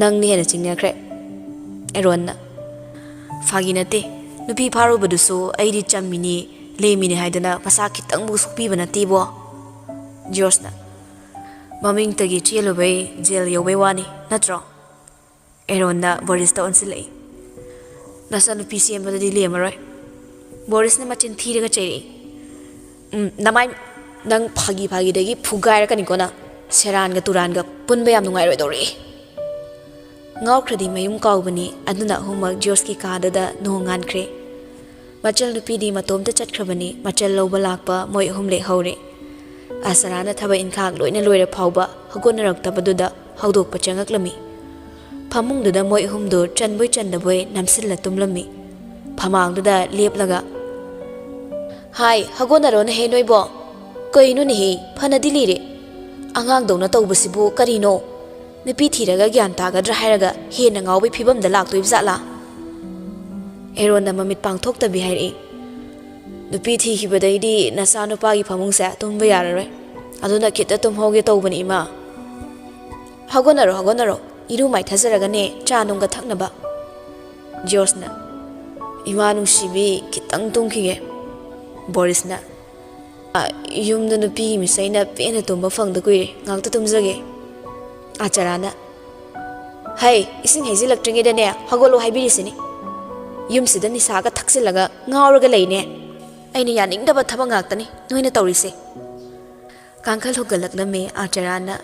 "ꯅꯪꯅ ꯍꯦꯟꯅ ꯆꯤꯡꯅꯈ꯭ꯔꯦ꯫" ꯑꯦꯔꯣꯟꯅ, "ꯐꯥꯒꯤ ꯅꯠꯇꯦ, ꯅꯨꯄꯤ ꯐꯥꯔꯨꯕꯗꯨꯁꯨ ꯑꯩꯗꯤ ꯆꯝꯃꯤꯅꯤ, ꯂꯦꯝꯃꯤꯅꯤ ꯍꯥꯏꯗꯅ ꯃꯁꯥ ꯈꯤꯇꯪꯕꯨ ꯁꯣꯛꯄꯤꯕ ꯅꯠꯇꯦꯕꯣ꯫" ꯖꯤꯌꯣꯁꯅ, "ꯃꯃꯤꯡꯇꯒꯤ ꯆꯦꯜꯂꯨꯕꯩ ꯖꯦꯜ ꯌꯧꯕꯩ ꯋꯥꯅꯤ, ꯅꯠꯇ꯭ꯔꯣ?" ꯑꯦꯔꯣꯟꯅ ꯕꯣꯔꯤꯁꯇ ꯑꯣꯟꯁꯤꯜꯂꯛꯏ꯫ "ꯅꯆꯥꯅꯨꯄꯤ ꯁꯦꯝꯕꯗꯗꯤ ꯂꯦꯝꯃꯔꯣꯏ꯫" ꯕꯣꯔꯤꯁꯅ ꯃꯆꯤꯟ ꯊꯤꯔꯒ ꯆꯩꯔꯛꯏ꯫ "ꯎꯝ, ꯅꯃꯥꯏ, ꯅꯪ ꯐꯥꯒꯤ ꯐꯥꯒꯤꯗꯒꯤ ꯐꯨꯒꯥꯏꯔꯛꯀꯅꯤꯀꯣ ꯅꯪ꯫ ꯁꯦꯔꯥꯟꯒ ꯇꯨꯔꯥꯟꯒ ꯄꯨꯟꯕ ꯌꯥꯝ ꯅꯨꯡꯉꯥꯏꯔꯣꯏꯗꯧꯔꯤ꯫" ꯉꯥꯎꯈ꯭ꯔꯗꯤ ꯃꯌꯨꯝ ꯀꯥꯎꯕꯅꯤ꯫ ꯑꯗꯨꯅ ꯑꯍꯨꯝꯃꯛ ꯖꯤꯌꯣꯁꯀꯤ ꯀꯥꯗꯨꯗ ꯅꯣꯡ ꯉꯥꯟꯈ꯭ꯔꯦ꯫ ꯃꯆꯜ ꯅꯨꯄꯤꯗꯤ ꯃꯇꯣꯝꯇ ꯆꯠꯈ꯭ꯔꯕꯅꯤ꯫ ꯃꯆꯜ ꯂꯧꯕ ꯂꯥꯛꯄ ꯃꯣꯏ ꯑꯍꯨꯝ ꯂꯦꯛꯍꯧꯔꯦ꯫ ꯑꯁꯔꯥꯅ ꯊꯕꯛ ꯏꯟꯈꯥꯡ ꯂꯣꯏꯅ ꯂꯣꯏꯔ ꯐꯥꯎꯕ ꯍꯧꯒꯠꯅꯔꯛꯇꯕꯗꯨꯗ ꯍꯧꯗꯣꯛꯄ ꯆꯪꯉꯛꯂꯝꯃꯤ꯫ ꯐꯃꯨꯡꯗꯨꯗ ꯃꯣꯏ ꯑꯍꯨꯝꯗꯨ ꯆꯟꯕꯣꯏ ꯆꯟꯗꯕꯣꯏ ꯅꯝꯁꯤꯜꯂ ꯇꯨꯝꯂꯝꯃꯤ꯫ ꯐꯃꯥꯡꯗꯨꯗ ꯂꯦꯞꯂꯒ, "ꯍꯥꯏ, ꯍꯧꯒꯠꯅꯔꯣꯅꯦꯍꯦ ꯅꯣꯏꯕꯣ!" ꯀꯩꯅꯣꯅꯦꯍꯦ, ꯐꯅꯗꯤ ꯂꯤꯔꯦ꯫ ꯑꯉꯥꯡꯗꯧꯅ ꯇꯧꯕꯁꯤꯕꯨ ꯀꯔꯤꯅꯣ? ꯅꯨꯄꯤ ꯊꯤꯔꯒ ꯒ꯭ꯌꯥꯟ ꯇꯥꯒꯗ꯭ꯔꯥ ꯍꯥꯏꯔꯒ ꯍꯦꯟꯅ ꯉꯥꯎꯕꯩ ꯐꯤꯕꯝꯗ ꯂꯥꯛꯇꯣꯏꯕ ꯖꯥꯠꯂꯥ? ꯑꯦꯔꯣꯟꯅ ꯃꯃꯤꯠ ꯄꯥꯡꯊꯣꯛꯇꯕꯤ ꯍꯥꯏꯔꯛꯏ꯫ "ꯅꯨꯄꯤ ꯊꯤꯈꯤꯕꯗꯩꯗꯤ ꯅꯆꯥ ꯅꯨꯄꯥꯒꯤ ꯐꯃꯨꯡꯁꯦ ꯇꯨꯝꯕ ꯌꯥꯔꯔꯣꯏ꯫ ꯑꯗꯨꯅ ꯈꯤꯠꯇ ꯇꯨꯝꯍꯧꯒꯦ ꯇꯧꯕꯅꯤ, ꯏꯃꯥ꯫ ꯍꯧꯒꯠꯅꯔꯣ, ꯍꯧꯒꯠꯅꯔꯣ꯫ ꯏꯔꯨ ꯃꯥꯏꯊꯖꯔꯒꯅꯦ ꯆꯥ ꯅꯨꯡꯒ ꯊꯛꯅꯕ꯫" ꯖꯣꯔꯖꯅ, "ꯏꯃꯥ ꯅꯨꯡꯁꯤꯕꯤ, ꯈꯤꯇꯪ ꯇꯨꯝꯈꯤꯒꯦ꯫" ꯕꯣꯔꯤꯁꯅ, "ꯑ, ꯌꯨꯝꯗ ꯅꯨꯄꯤꯒꯤ ꯃꯤꯁ ꯑꯩꯅ ꯄꯦꯟꯅ ꯇꯨꯝꯕ ꯐꯪꯗ ꯀꯨꯏꯔꯦ, ꯉꯥꯛꯇ ꯇꯨꯝꯖꯒꯦ꯫" ꯑꯥꯆꯥꯔꯥꯅ, "ꯍꯩ, ꯏꯁꯤꯡ ꯍꯩꯖꯤꯜꯂꯛꯇ꯭ꯔꯤꯉꯩꯗꯅꯦ ꯍꯧꯒꯠꯂꯣ ꯍꯥꯏꯕꯤꯔꯤꯁꯤꯅꯤ꯫ ꯌꯨꯝꯁꯤꯗ ꯅꯤꯁꯥꯒ ꯊꯛꯆꯤꯜꯂꯒ ꯉꯥꯎꯔꯒ ꯂꯩꯅꯦ꯫ ꯑꯩꯅ ꯌꯥꯅꯤꯡꯗꯕ ꯊꯕꯛ ꯉꯥꯛꯇꯅꯤ ꯅꯣꯏꯅ ꯇꯧꯔꯤꯁꯦ꯫" ꯀꯥꯡꯈꯜ ꯍꯨꯒꯠꯂꯛꯂꯝꯃꯤ ꯑꯥꯆꯥꯔꯥꯅ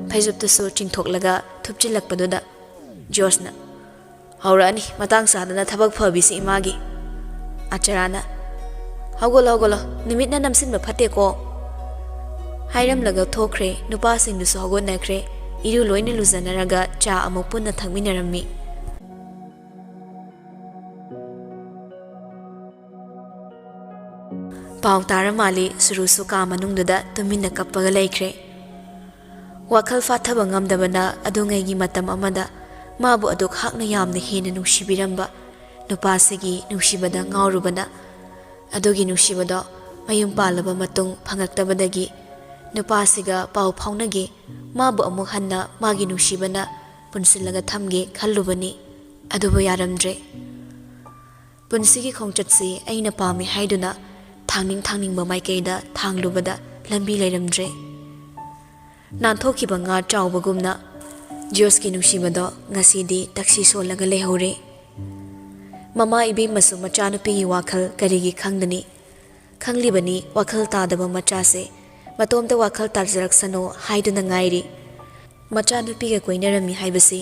ꯐꯩꯖꯨꯞꯇꯨꯁꯨ ꯆꯤꯡꯊꯣꯛꯂꯒ ꯊꯨꯞꯆꯤꯜꯂꯛꯄꯗꯨꯗ ꯖꯣꯔꯖꯅ, "ꯍꯧꯔꯛꯑꯅꯤ ꯃꯇꯥꯡ ꯆꯥꯗꯅ ꯊꯕꯛ ꯐꯕꯤꯁꯤ ꯏꯃꯥꯒꯤ꯫" ꯑꯥꯆꯥꯔꯥꯅ, "ꯍꯧꯒꯠꯂꯣ, ꯍꯧꯒꯠꯂꯣ, ꯅꯨꯃꯤꯠꯅ ꯅꯝꯁꯤꯟꯕ ꯐꯠꯇꯦꯀꯣ꯫" ꯍꯥꯏꯔꯝꯂꯒ ꯊꯣꯛꯈ꯭ꯔꯦ꯫ ꯅꯨꯄꯥꯁꯤꯡꯗꯨꯁꯨ ꯍꯧꯒꯠꯅꯈ꯭ꯔꯦ꯫ ꯏꯔꯨ ꯂꯣꯏꯅ ꯂꯨꯖꯅꯔꯒ ꯆꯥ ꯑꯃꯨꯛ ꯄꯨꯟꯅ ꯊꯛꯃꯤꯟꯅꯔꯝꯃꯤ꯫ ꯄꯥꯎ ꯇꯥꯔ ꯃꯥꯜꯂꯤ ꯁꯨꯔꯨꯁꯨ ꯀꯥ ꯃꯅꯨꯡꯗꯨꯗ ꯇꯨꯃꯤꯟꯅ ꯀꯞꯄꯒ ꯂꯩꯈ꯭ꯔꯦ꯫ ꯋꯥꯈꯜ ꯐꯥꯊꯕ ꯉꯝꯗꯕꯅ ꯑꯗꯨꯉꯩꯒꯤ ꯃꯇꯝ ꯑꯃꯗ ꯃꯥꯕꯨ ꯑꯗꯨꯛ ꯍꯥꯛꯅ ꯌꯥꯝꯅ ꯍꯦꯟꯅ ꯅꯨꯡꯁꯤꯕꯤꯔꯝꯕ ꯅꯨꯄꯥꯁꯤꯒꯤ ꯅꯨꯡꯁꯤꯕꯗ ꯉꯥꯎꯔꯨꯕꯅ, ꯑꯗꯨꯒꯤ ꯅꯨꯡꯁꯤꯕꯗꯣ ꯃꯌꯨꯝ ꯄꯥꯜꯂꯕ ꯃꯇꯨꯡ ꯐꯪꯉꯛꯇꯕꯗꯒꯤ ꯅꯨꯄꯥꯁꯤꯒ ꯄꯥꯎ ꯐꯥꯎꯅꯒꯦ, ꯃꯥꯕꯨ ꯑꯃꯨꯛ ꯍꯟꯅ ꯃꯥꯒꯤ ꯅꯨꯡꯁꯤꯕꯅ ꯄꯨꯟꯁꯤꯜꯂꯒ ꯊꯝꯒꯦ ꯈꯜꯂꯨꯕꯅꯤ꯫ ꯑꯗꯨꯕꯨ ꯌꯥꯔꯝꯗ꯭ꯔꯦ꯫ ꯄꯨꯟꯁꯤꯒꯤ ꯈꯣꯡꯆꯠꯁꯤ ꯑꯩꯅ ꯄꯥꯝꯃꯤ ꯍꯥꯏꯗꯨꯅ ꯊꯥꯡꯅꯤꯡ ꯊꯥꯡꯅꯤꯡꯕ ꯃꯥꯏꯀꯩꯗ ꯊꯥꯡꯂꯨꯕꯗ ꯂꯝꯕꯤ ꯂꯩꯔꯝꯗ꯭ꯔꯦ꯫ ꯅꯥꯟꯊꯣꯛꯈꯤꯕ ꯉꯥ ꯆꯥꯎꯕꯒꯨꯝꯅ ꯖꯣꯁꯀꯤ ꯅꯨꯡꯁꯤꯕꯗꯣ ꯉꯁꯤꯗꯤ ꯇꯛꯁꯤ ꯁꯣꯜꯂꯒ ꯂꯩꯍꯧꯔꯦ꯫ ꯃꯃꯥ ꯏꯕꯦꯝꯃꯁꯨ ꯃꯆꯥꯅꯨꯄꯤꯒꯤ ꯋꯥꯈꯜ ꯀꯔꯤꯒꯤ ꯈꯪꯗꯅꯤ? ꯈꯪꯂꯤꯕꯅꯤ ꯋꯥꯈꯜ ꯇꯥꯗꯕ ꯃꯆꯥꯁꯦ ꯃꯇꯣꯝꯇ ꯋꯥꯈꯜ ꯇꯥꯖꯔꯛꯁꯅꯨ ꯍꯥꯏꯗꯨꯅ ꯉꯥꯏꯔꯤ꯫ ꯃꯆꯥꯅꯨꯄꯤꯒ ꯀꯣꯏꯅꯔꯝꯃꯤ ꯍꯥꯏꯕꯁꯤ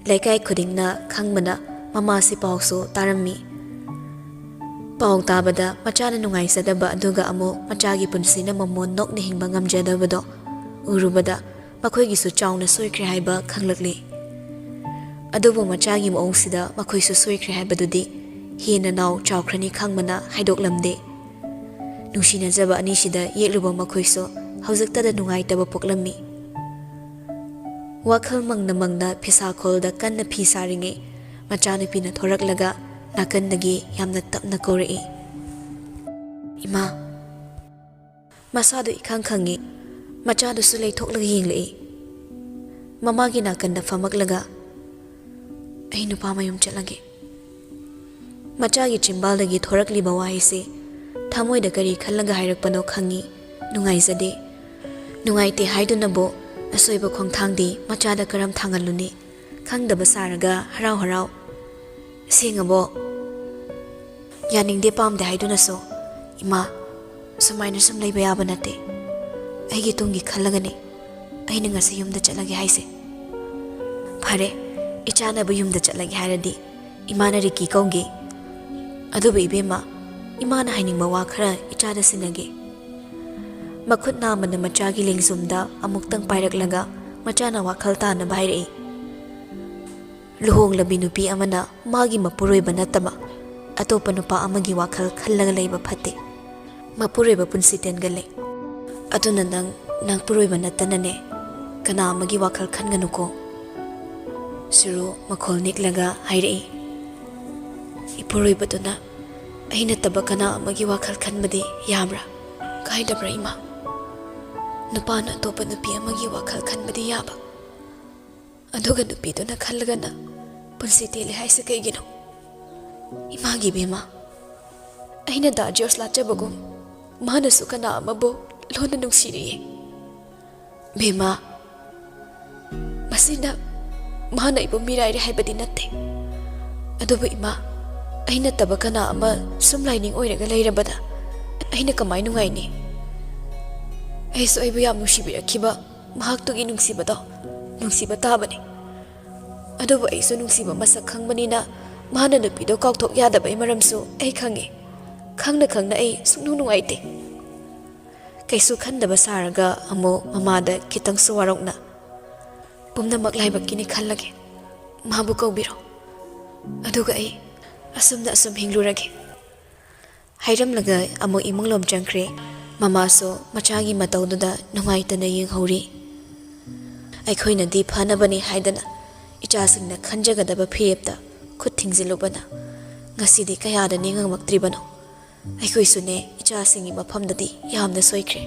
ꯂꯩꯀꯥꯏ ꯈꯨꯗꯤꯡꯅ ꯈꯪꯕꯅ ꯃꯃꯥꯁꯤ ꯄꯥꯎꯁꯨ ꯇꯥꯔꯝꯃꯤ꯫ ꯄꯥꯎ ꯇꯥꯕꯗ ꯃꯆꯥꯅ ꯅꯨꯡꯉꯥꯏꯖꯗꯕ ꯑꯗꯨꯒ ꯑꯃꯨꯛ ꯃꯆꯥꯒꯤ ꯄꯨꯟꯁꯤꯅ ꯃꯃꯣꯟ ꯅꯣꯛꯅ ꯍꯤꯡꯕ ꯉꯝꯖꯗꯕꯗꯣ ꯎꯔꯨꯕꯗ ꯃꯈꯣꯏꯒꯤꯁꯨ ꯆꯥꯎꯅ ꯁꯣꯏꯈ꯭ꯔꯦ ꯍꯥꯏꯕ ꯈꯪꯂꯛꯂꯤ꯫ ꯑꯗꯨꯕꯨ ꯃꯆꯥꯒꯤ ꯃꯑꯣꯡꯁꯤꯗ ꯃꯈꯣꯏꯁꯨ ꯁꯣꯏꯈ꯭ꯔꯦ ꯍꯥꯏꯕꯗꯨꯗꯤ ꯍꯦꯟꯅ ꯅꯥꯎ ꯆꯥꯎꯈ꯭ꯔꯅꯤ ꯈꯪꯕꯅ ꯍꯥꯏꯗꯣꯛꯂꯝꯗꯦ꯫ ꯅꯨꯡꯁꯤꯅꯖꯕ ꯑꯅꯤꯁꯤꯗ ꯌꯦꯛꯂꯨꯕ ꯃꯈꯣꯏꯁꯨ ꯍꯧꯖꯤꯛꯇꯗ ꯅꯨꯡꯉꯥꯏꯇꯕ ꯄꯣꯛꯂꯝꯃꯤ꯫ ꯋꯥꯈꯜ ꯃꯪꯅ ꯃꯪꯅ ꯐꯤꯁꯥꯈꯣꯜꯗ ꯀꯟꯅ ꯐꯤ ꯁꯥꯔꯤꯉꯩ, ꯃꯆꯥꯅꯨꯄꯤꯅ ꯊꯣꯔꯛꯂꯒ ꯅꯥꯀꯟꯗꯒꯤ ꯌꯥꯝꯅ ꯇꯞꯅ ꯀꯧꯔꯛꯏ, "ꯏꯃꯥ!" ꯃꯁꯥꯗꯨ ꯏꯈꯪ ꯈꯪꯉꯤ꯫ ꯃꯆꯥꯗꯨꯁꯨ ꯂꯩꯊꯣꯛꯂꯒ ꯌꯦꯡꯂꯛꯏ꯫ ꯃꯃꯥꯒꯤ ꯅꯥꯀꯟꯗ ꯐꯝꯃꯛꯂꯒ, "ꯑꯩ ꯅꯨꯄꯥ ꯃꯌꯨꯝ ꯆꯠꯂꯒꯦ꯫" ꯃꯆꯥꯒꯤ ꯆꯤꯝꯕꯥꯜꯗꯒꯤ ꯊꯣꯔꯛꯂꯤꯕ ꯋꯥꯍꯩꯁꯤ ꯊꯃꯣꯏꯗ ꯀꯔꯤ ꯈꯜꯂꯒ ꯍꯥꯏꯔꯛꯄꯅꯣ ꯈꯪꯉꯤ꯫ ꯅꯨꯡꯉꯥꯏꯖꯗꯦ꯫ ꯅꯨꯡꯉꯥꯏꯇꯦ ꯍꯥꯏꯗꯨꯅꯕꯨ ꯑꯁꯣꯏꯕ ꯈꯣꯡꯊꯥꯡꯗꯤ ꯃꯆꯥꯗ ꯀꯔꯝ ꯊꯥꯡꯍꯜꯂꯨꯅꯤ? ꯈꯪꯗꯕ ꯁꯥꯔꯒ ꯍꯔꯥꯎ ꯍꯔꯥꯎ, "ꯁꯦꯡꯉꯕꯣ?" ꯌꯥꯅꯤꯡꯗꯦ ꯄꯥꯝꯗꯦ ꯍꯥꯏꯗꯨꯅꯁꯨ, "ꯏꯃꯥ, ꯁꯨꯃꯥꯏꯅ ꯁꯨꯝ ꯂꯩꯕ ꯌꯥꯕ ꯅꯠꯇꯦ꯫ ꯑꯩꯒꯤ ꯇꯨꯡꯒꯤ ꯈꯜꯂꯒꯅꯤ ꯑꯩꯅ ꯉꯁꯤ ꯌꯨꯝꯗ ꯆꯠꯂꯒꯦ ꯍꯥꯏꯁꯦ꯫" "ꯐꯔꯦ, ꯏꯆꯥꯅꯕꯨ ꯌꯨꯝꯗ ꯆꯠꯂꯒꯦ ꯍꯥꯏꯔꯗꯤ ꯏꯃꯥꯅ ꯔꯤꯀꯤ ꯀꯧꯒꯦ꯫ ꯑꯗꯨꯕꯨ ꯏꯕꯦꯝꯃ, ꯏꯃꯥꯅ ꯍꯥꯏꯅꯤꯡꯕ ꯋꯥ ꯈꯔ ꯏꯆꯥꯗ ꯁꯤꯟꯅꯒꯦ꯫" ꯃꯈꯨꯠ ꯅꯥꯝꯃꯅ ꯃꯆꯥꯒꯤ ꯂꯦꯡꯖꯨꯝꯗ ꯑꯃꯨꯛꯇꯪ ꯄꯥꯏꯔꯛꯂꯒ ꯃꯆꯥꯅ ꯋꯥꯈꯜ ꯇꯥꯅꯕ ꯍꯥꯏꯔꯛꯏ꯫ ꯂꯨꯍꯣꯡꯂꯕꯤ ꯅꯨꯄꯤ ꯑꯃꯅ ꯃꯥꯒꯤ ꯃꯄꯨꯔꯣꯏꯕ ꯅꯠꯇꯕ ꯑꯇꯣꯞꯄ ꯅꯨꯄꯥ ꯑꯃꯒꯤ ꯋꯥꯈꯜ ꯈꯜꯂꯒ ꯂꯩꯕ ꯐꯠꯇꯦ꯫ ꯃꯄꯨꯔꯣꯏꯕ ꯄꯨꯟꯁꯤ ꯇꯦꯟꯒꯜꯂꯦ꯫ ꯑꯗꯨꯅ ꯅꯪ ꯅꯄꯨꯔꯣꯏꯕ ꯅꯠꯇꯅꯅꯦ, ꯀꯅꯥ ꯑꯃꯒꯤ ꯋꯥꯈꯜ ꯈꯟꯒꯅꯨꯀꯣ꯫ ꯁꯨꯔꯨ ꯃꯈꯣꯜ ꯅꯤꯛꯂꯒ ꯍꯥꯏꯔꯛꯏ, "ꯏꯄꯨꯔꯣꯏꯕꯗꯨꯅ ꯑꯩ ꯅꯠꯇꯕ ꯀꯅꯥ ꯑꯃꯒꯤ ꯋꯥꯈꯜ ꯈꯟꯕꯗꯤ ꯌꯥꯕ꯭ꯔꯥ? ꯀꯥꯏꯗꯕ꯭ꯔꯥ ꯏꯃꯥ? ꯅꯨꯄꯥꯅ ꯑꯇꯣꯞꯄ ꯅꯨꯄꯤ ꯑꯃꯒꯤ ꯋꯥꯈꯜ ꯈꯟꯕꯗꯤ ꯌꯥꯕ, ꯑꯗꯨꯒ ꯅꯨꯄꯤꯗꯨꯅ ꯈꯜꯂꯒꯅ ꯄꯨꯟꯁꯤ ꯇꯦꯜꯂꯦ ꯍꯥꯏꯁꯦ ꯀꯩꯒꯤꯅꯣ? ꯏꯃꯥꯒꯤ ꯕꯦꯝꯃ, ꯑꯩꯅ ꯗꯥ ꯖꯣꯔꯖ ꯂꯥꯠꯆꯕꯒꯨꯝ ꯃꯥꯅꯁꯨ ꯀꯅꯥ ꯑꯃꯕꯨ ꯂꯣꯟꯅ ꯅꯨꯡꯁꯤꯔꯤꯌꯦ꯫ ꯕꯦꯝꯃ, ꯃꯁꯤꯅ ꯃꯥꯅ ꯑꯩꯕꯨ ꯃꯤꯔꯥꯏꯔꯦ ꯍꯥꯏꯕꯗꯤ ꯅꯠꯇꯦ꯫ ꯑꯗꯨꯕꯨ ꯏꯃꯥ, ꯑꯩ ꯅꯠꯇꯕ ꯀꯅꯥ ꯑꯃ ꯁꯨꯝ ꯂꯥꯏꯅꯤꯡ ꯑꯣꯏꯔꯒ ꯂꯩꯔꯕꯗ ꯑꯩꯅ ꯀꯃꯥꯏ ꯅꯨꯡꯉꯥꯏꯅꯤ? ꯑꯩꯁꯨ ꯑꯩꯕꯨ ꯌꯥꯝ ꯅꯨꯡꯁꯤꯕꯤꯔꯛꯈꯤꯕ ꯃꯍꯥꯛꯇꯨꯒꯤ ꯅꯨꯡꯁꯤꯕꯗꯣ ꯅꯨꯡꯁꯤꯕ ꯇꯥꯕꯅꯤ꯫ ꯑꯗꯨꯕꯨ ꯑꯩꯁꯨ ꯅꯨꯡꯁꯤꯕ ꯃꯁꯛ ꯈꯪꯕꯅꯤꯅ ꯃꯥꯅ ꯅꯨꯄꯤꯗꯣ ꯀꯥꯎꯊꯣꯛ ꯌꯥꯗꯕꯩ ꯃꯔꯝꯁꯨ ꯑꯩ ꯈꯪꯉꯤ꯫ ꯈꯪꯅ ꯈꯪꯅ ꯑꯩ ꯁꯨꯡꯅꯨꯡ ꯅꯨꯡꯉꯥꯏꯇꯦ꯫" ꯀꯩꯁꯨ ꯈꯟꯗꯕ ꯁꯥꯔꯒ ꯑꯃꯨꯛ ꯃꯃꯥꯗ ꯈꯤꯇꯪꯁꯨ ꯋꯥꯔꯧꯅ, "ꯄꯨꯝꯅꯃꯛ ꯂꯥꯏꯕꯛꯀꯤꯅꯤ ꯈꯜꯂꯒꯦ꯫ ꯃꯥꯕꯨ ꯀꯧꯕꯤꯔꯣ꯫ ꯑꯗꯨꯒ ꯑꯩ ꯑꯁꯨꯝꯅ ꯑꯁꯨꯝ ꯍꯤꯡꯂꯨꯔꯒꯦ꯫" ꯍꯥꯏꯔꯝꯂꯒ ꯑꯃꯨꯛ ꯏꯃꯨꯡꯂꯣꯝ ꯆꯪꯈ꯭ꯔꯦ꯫ ꯃꯃꯥꯁꯨ ꯃꯆꯥꯒꯤ ꯃꯇꯧꯗꯨꯗ ꯅꯨꯡꯉꯥꯏꯇꯅ ꯌꯦꯡꯍꯧꯔꯤ꯫ ꯑꯩꯈꯣꯏꯅꯗꯤ ꯐꯅꯕꯅꯤ ꯍꯥꯏꯗꯅ ꯏꯆꯥꯁꯤꯡꯅ ꯈꯟꯖꯒꯗꯕ ꯐꯤꯔꯦꯞꯇ ꯈꯨꯠ ꯊꯤꯡꯖꯤꯜꯂꯨꯕꯅ ꯉꯁꯤꯗꯤ ꯀꯌꯥꯗ ꯅꯤꯡꯉꯝꯃꯛꯇ꯭ꯔꯤꯕꯅꯣ꯫ ꯑꯩꯈꯣꯏꯁꯨꯅꯦ ꯏꯆꯥꯁꯤꯡꯒꯤ ꯃꯐꯝꯗꯗꯤ ꯌꯥꯝꯅ ꯁꯣꯏꯈ꯭ꯔꯦ꯫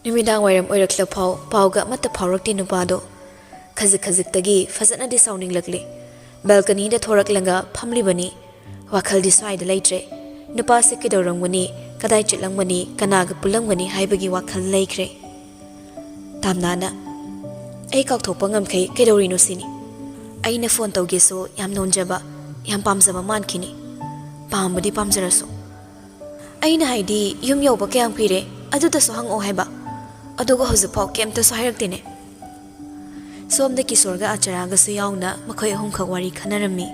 ꯅꯨꯃꯤꯗꯥꯡ ꯋꯥꯏꯔꯝ ꯑꯣꯏꯔꯛꯂꯐꯥꯎ ꯄꯥꯎꯒ ꯑꯃꯠꯇ ꯐꯥꯎꯔꯛꯇꯦ ꯅꯨꯄꯥꯗꯣ꯫ ꯈꯖꯤꯛ ꯈꯖꯤꯛꯇꯒꯤ ꯐꯖꯅꯗꯤ ꯁꯥꯎꯅꯤꯡꯂꯛꯂꯦ꯫ ꯕꯦꯜꯀꯅꯤꯗ ꯊꯣꯔꯛꯂꯒ ꯐꯝꯂꯤꯕꯅꯤ꯫ ꯋꯥꯈꯜꯗꯤ ꯁ꯭ꯋꯥꯏꯗ ꯂꯩꯇ꯭ꯔꯦ꯫ ꯅꯨꯄꯥꯁꯦ ꯀꯩꯗꯧꯔꯝꯒꯅꯤ, ꯀꯗꯥꯏ ꯆꯠꯂꯝꯒꯅꯤ, ꯀꯅꯥꯒ ꯄꯨꯜꯂꯝꯒꯅꯤ ꯍꯥꯏꯕꯒꯤ ꯋꯥꯈꯜ ꯂꯩꯈ꯭ꯔꯦ꯫ ꯇꯥꯝꯅꯥꯅ, "ꯑꯩ ꯀꯥꯎꯊꯣꯛꯄ ꯉꯝꯈꯩ ꯀꯩꯗꯧꯔꯤꯅꯣ ꯁꯤꯅꯤ꯫ ꯑꯩꯅ ꯐꯣꯟ ꯇꯧꯒꯦꯁꯨ ꯌꯥꯝ ꯅꯣꯟꯖꯕ, ꯌꯥꯝ ꯄꯥꯝꯖꯕ ꯃꯥꯟꯈꯤꯅꯤ꯫ ꯄꯥꯝꯕꯗꯤ ꯄꯥꯝꯖꯔꯁꯨ꯫ ꯑꯩꯅ ꯍꯥꯏꯗꯤ ꯌꯨꯝ ꯌꯧꯕ ꯀꯌꯥꯝ ꯀꯨꯏꯔꯦ ꯑꯗꯨꯗꯁꯨ ꯍꯪꯉꯛꯑꯣ ꯍꯥꯏꯕ꯫ ꯑꯗꯨꯒ ꯍꯧꯖꯤꯛꯐꯥꯎ ꯀꯩꯝꯇꯁꯨ ꯍꯥꯏꯔꯛꯇꯦꯅꯦ꯫" ꯁꯣꯝꯗ ꯀꯤꯁꯣꯔꯒ ꯑꯆꯔꯥꯒꯁꯨ ꯌꯥꯎꯅ ꯃꯈꯣꯏ ꯑꯍꯨꯝꯈꯛ ꯋꯥꯔꯤ ꯈꯟꯅꯔꯝꯃꯤ꯫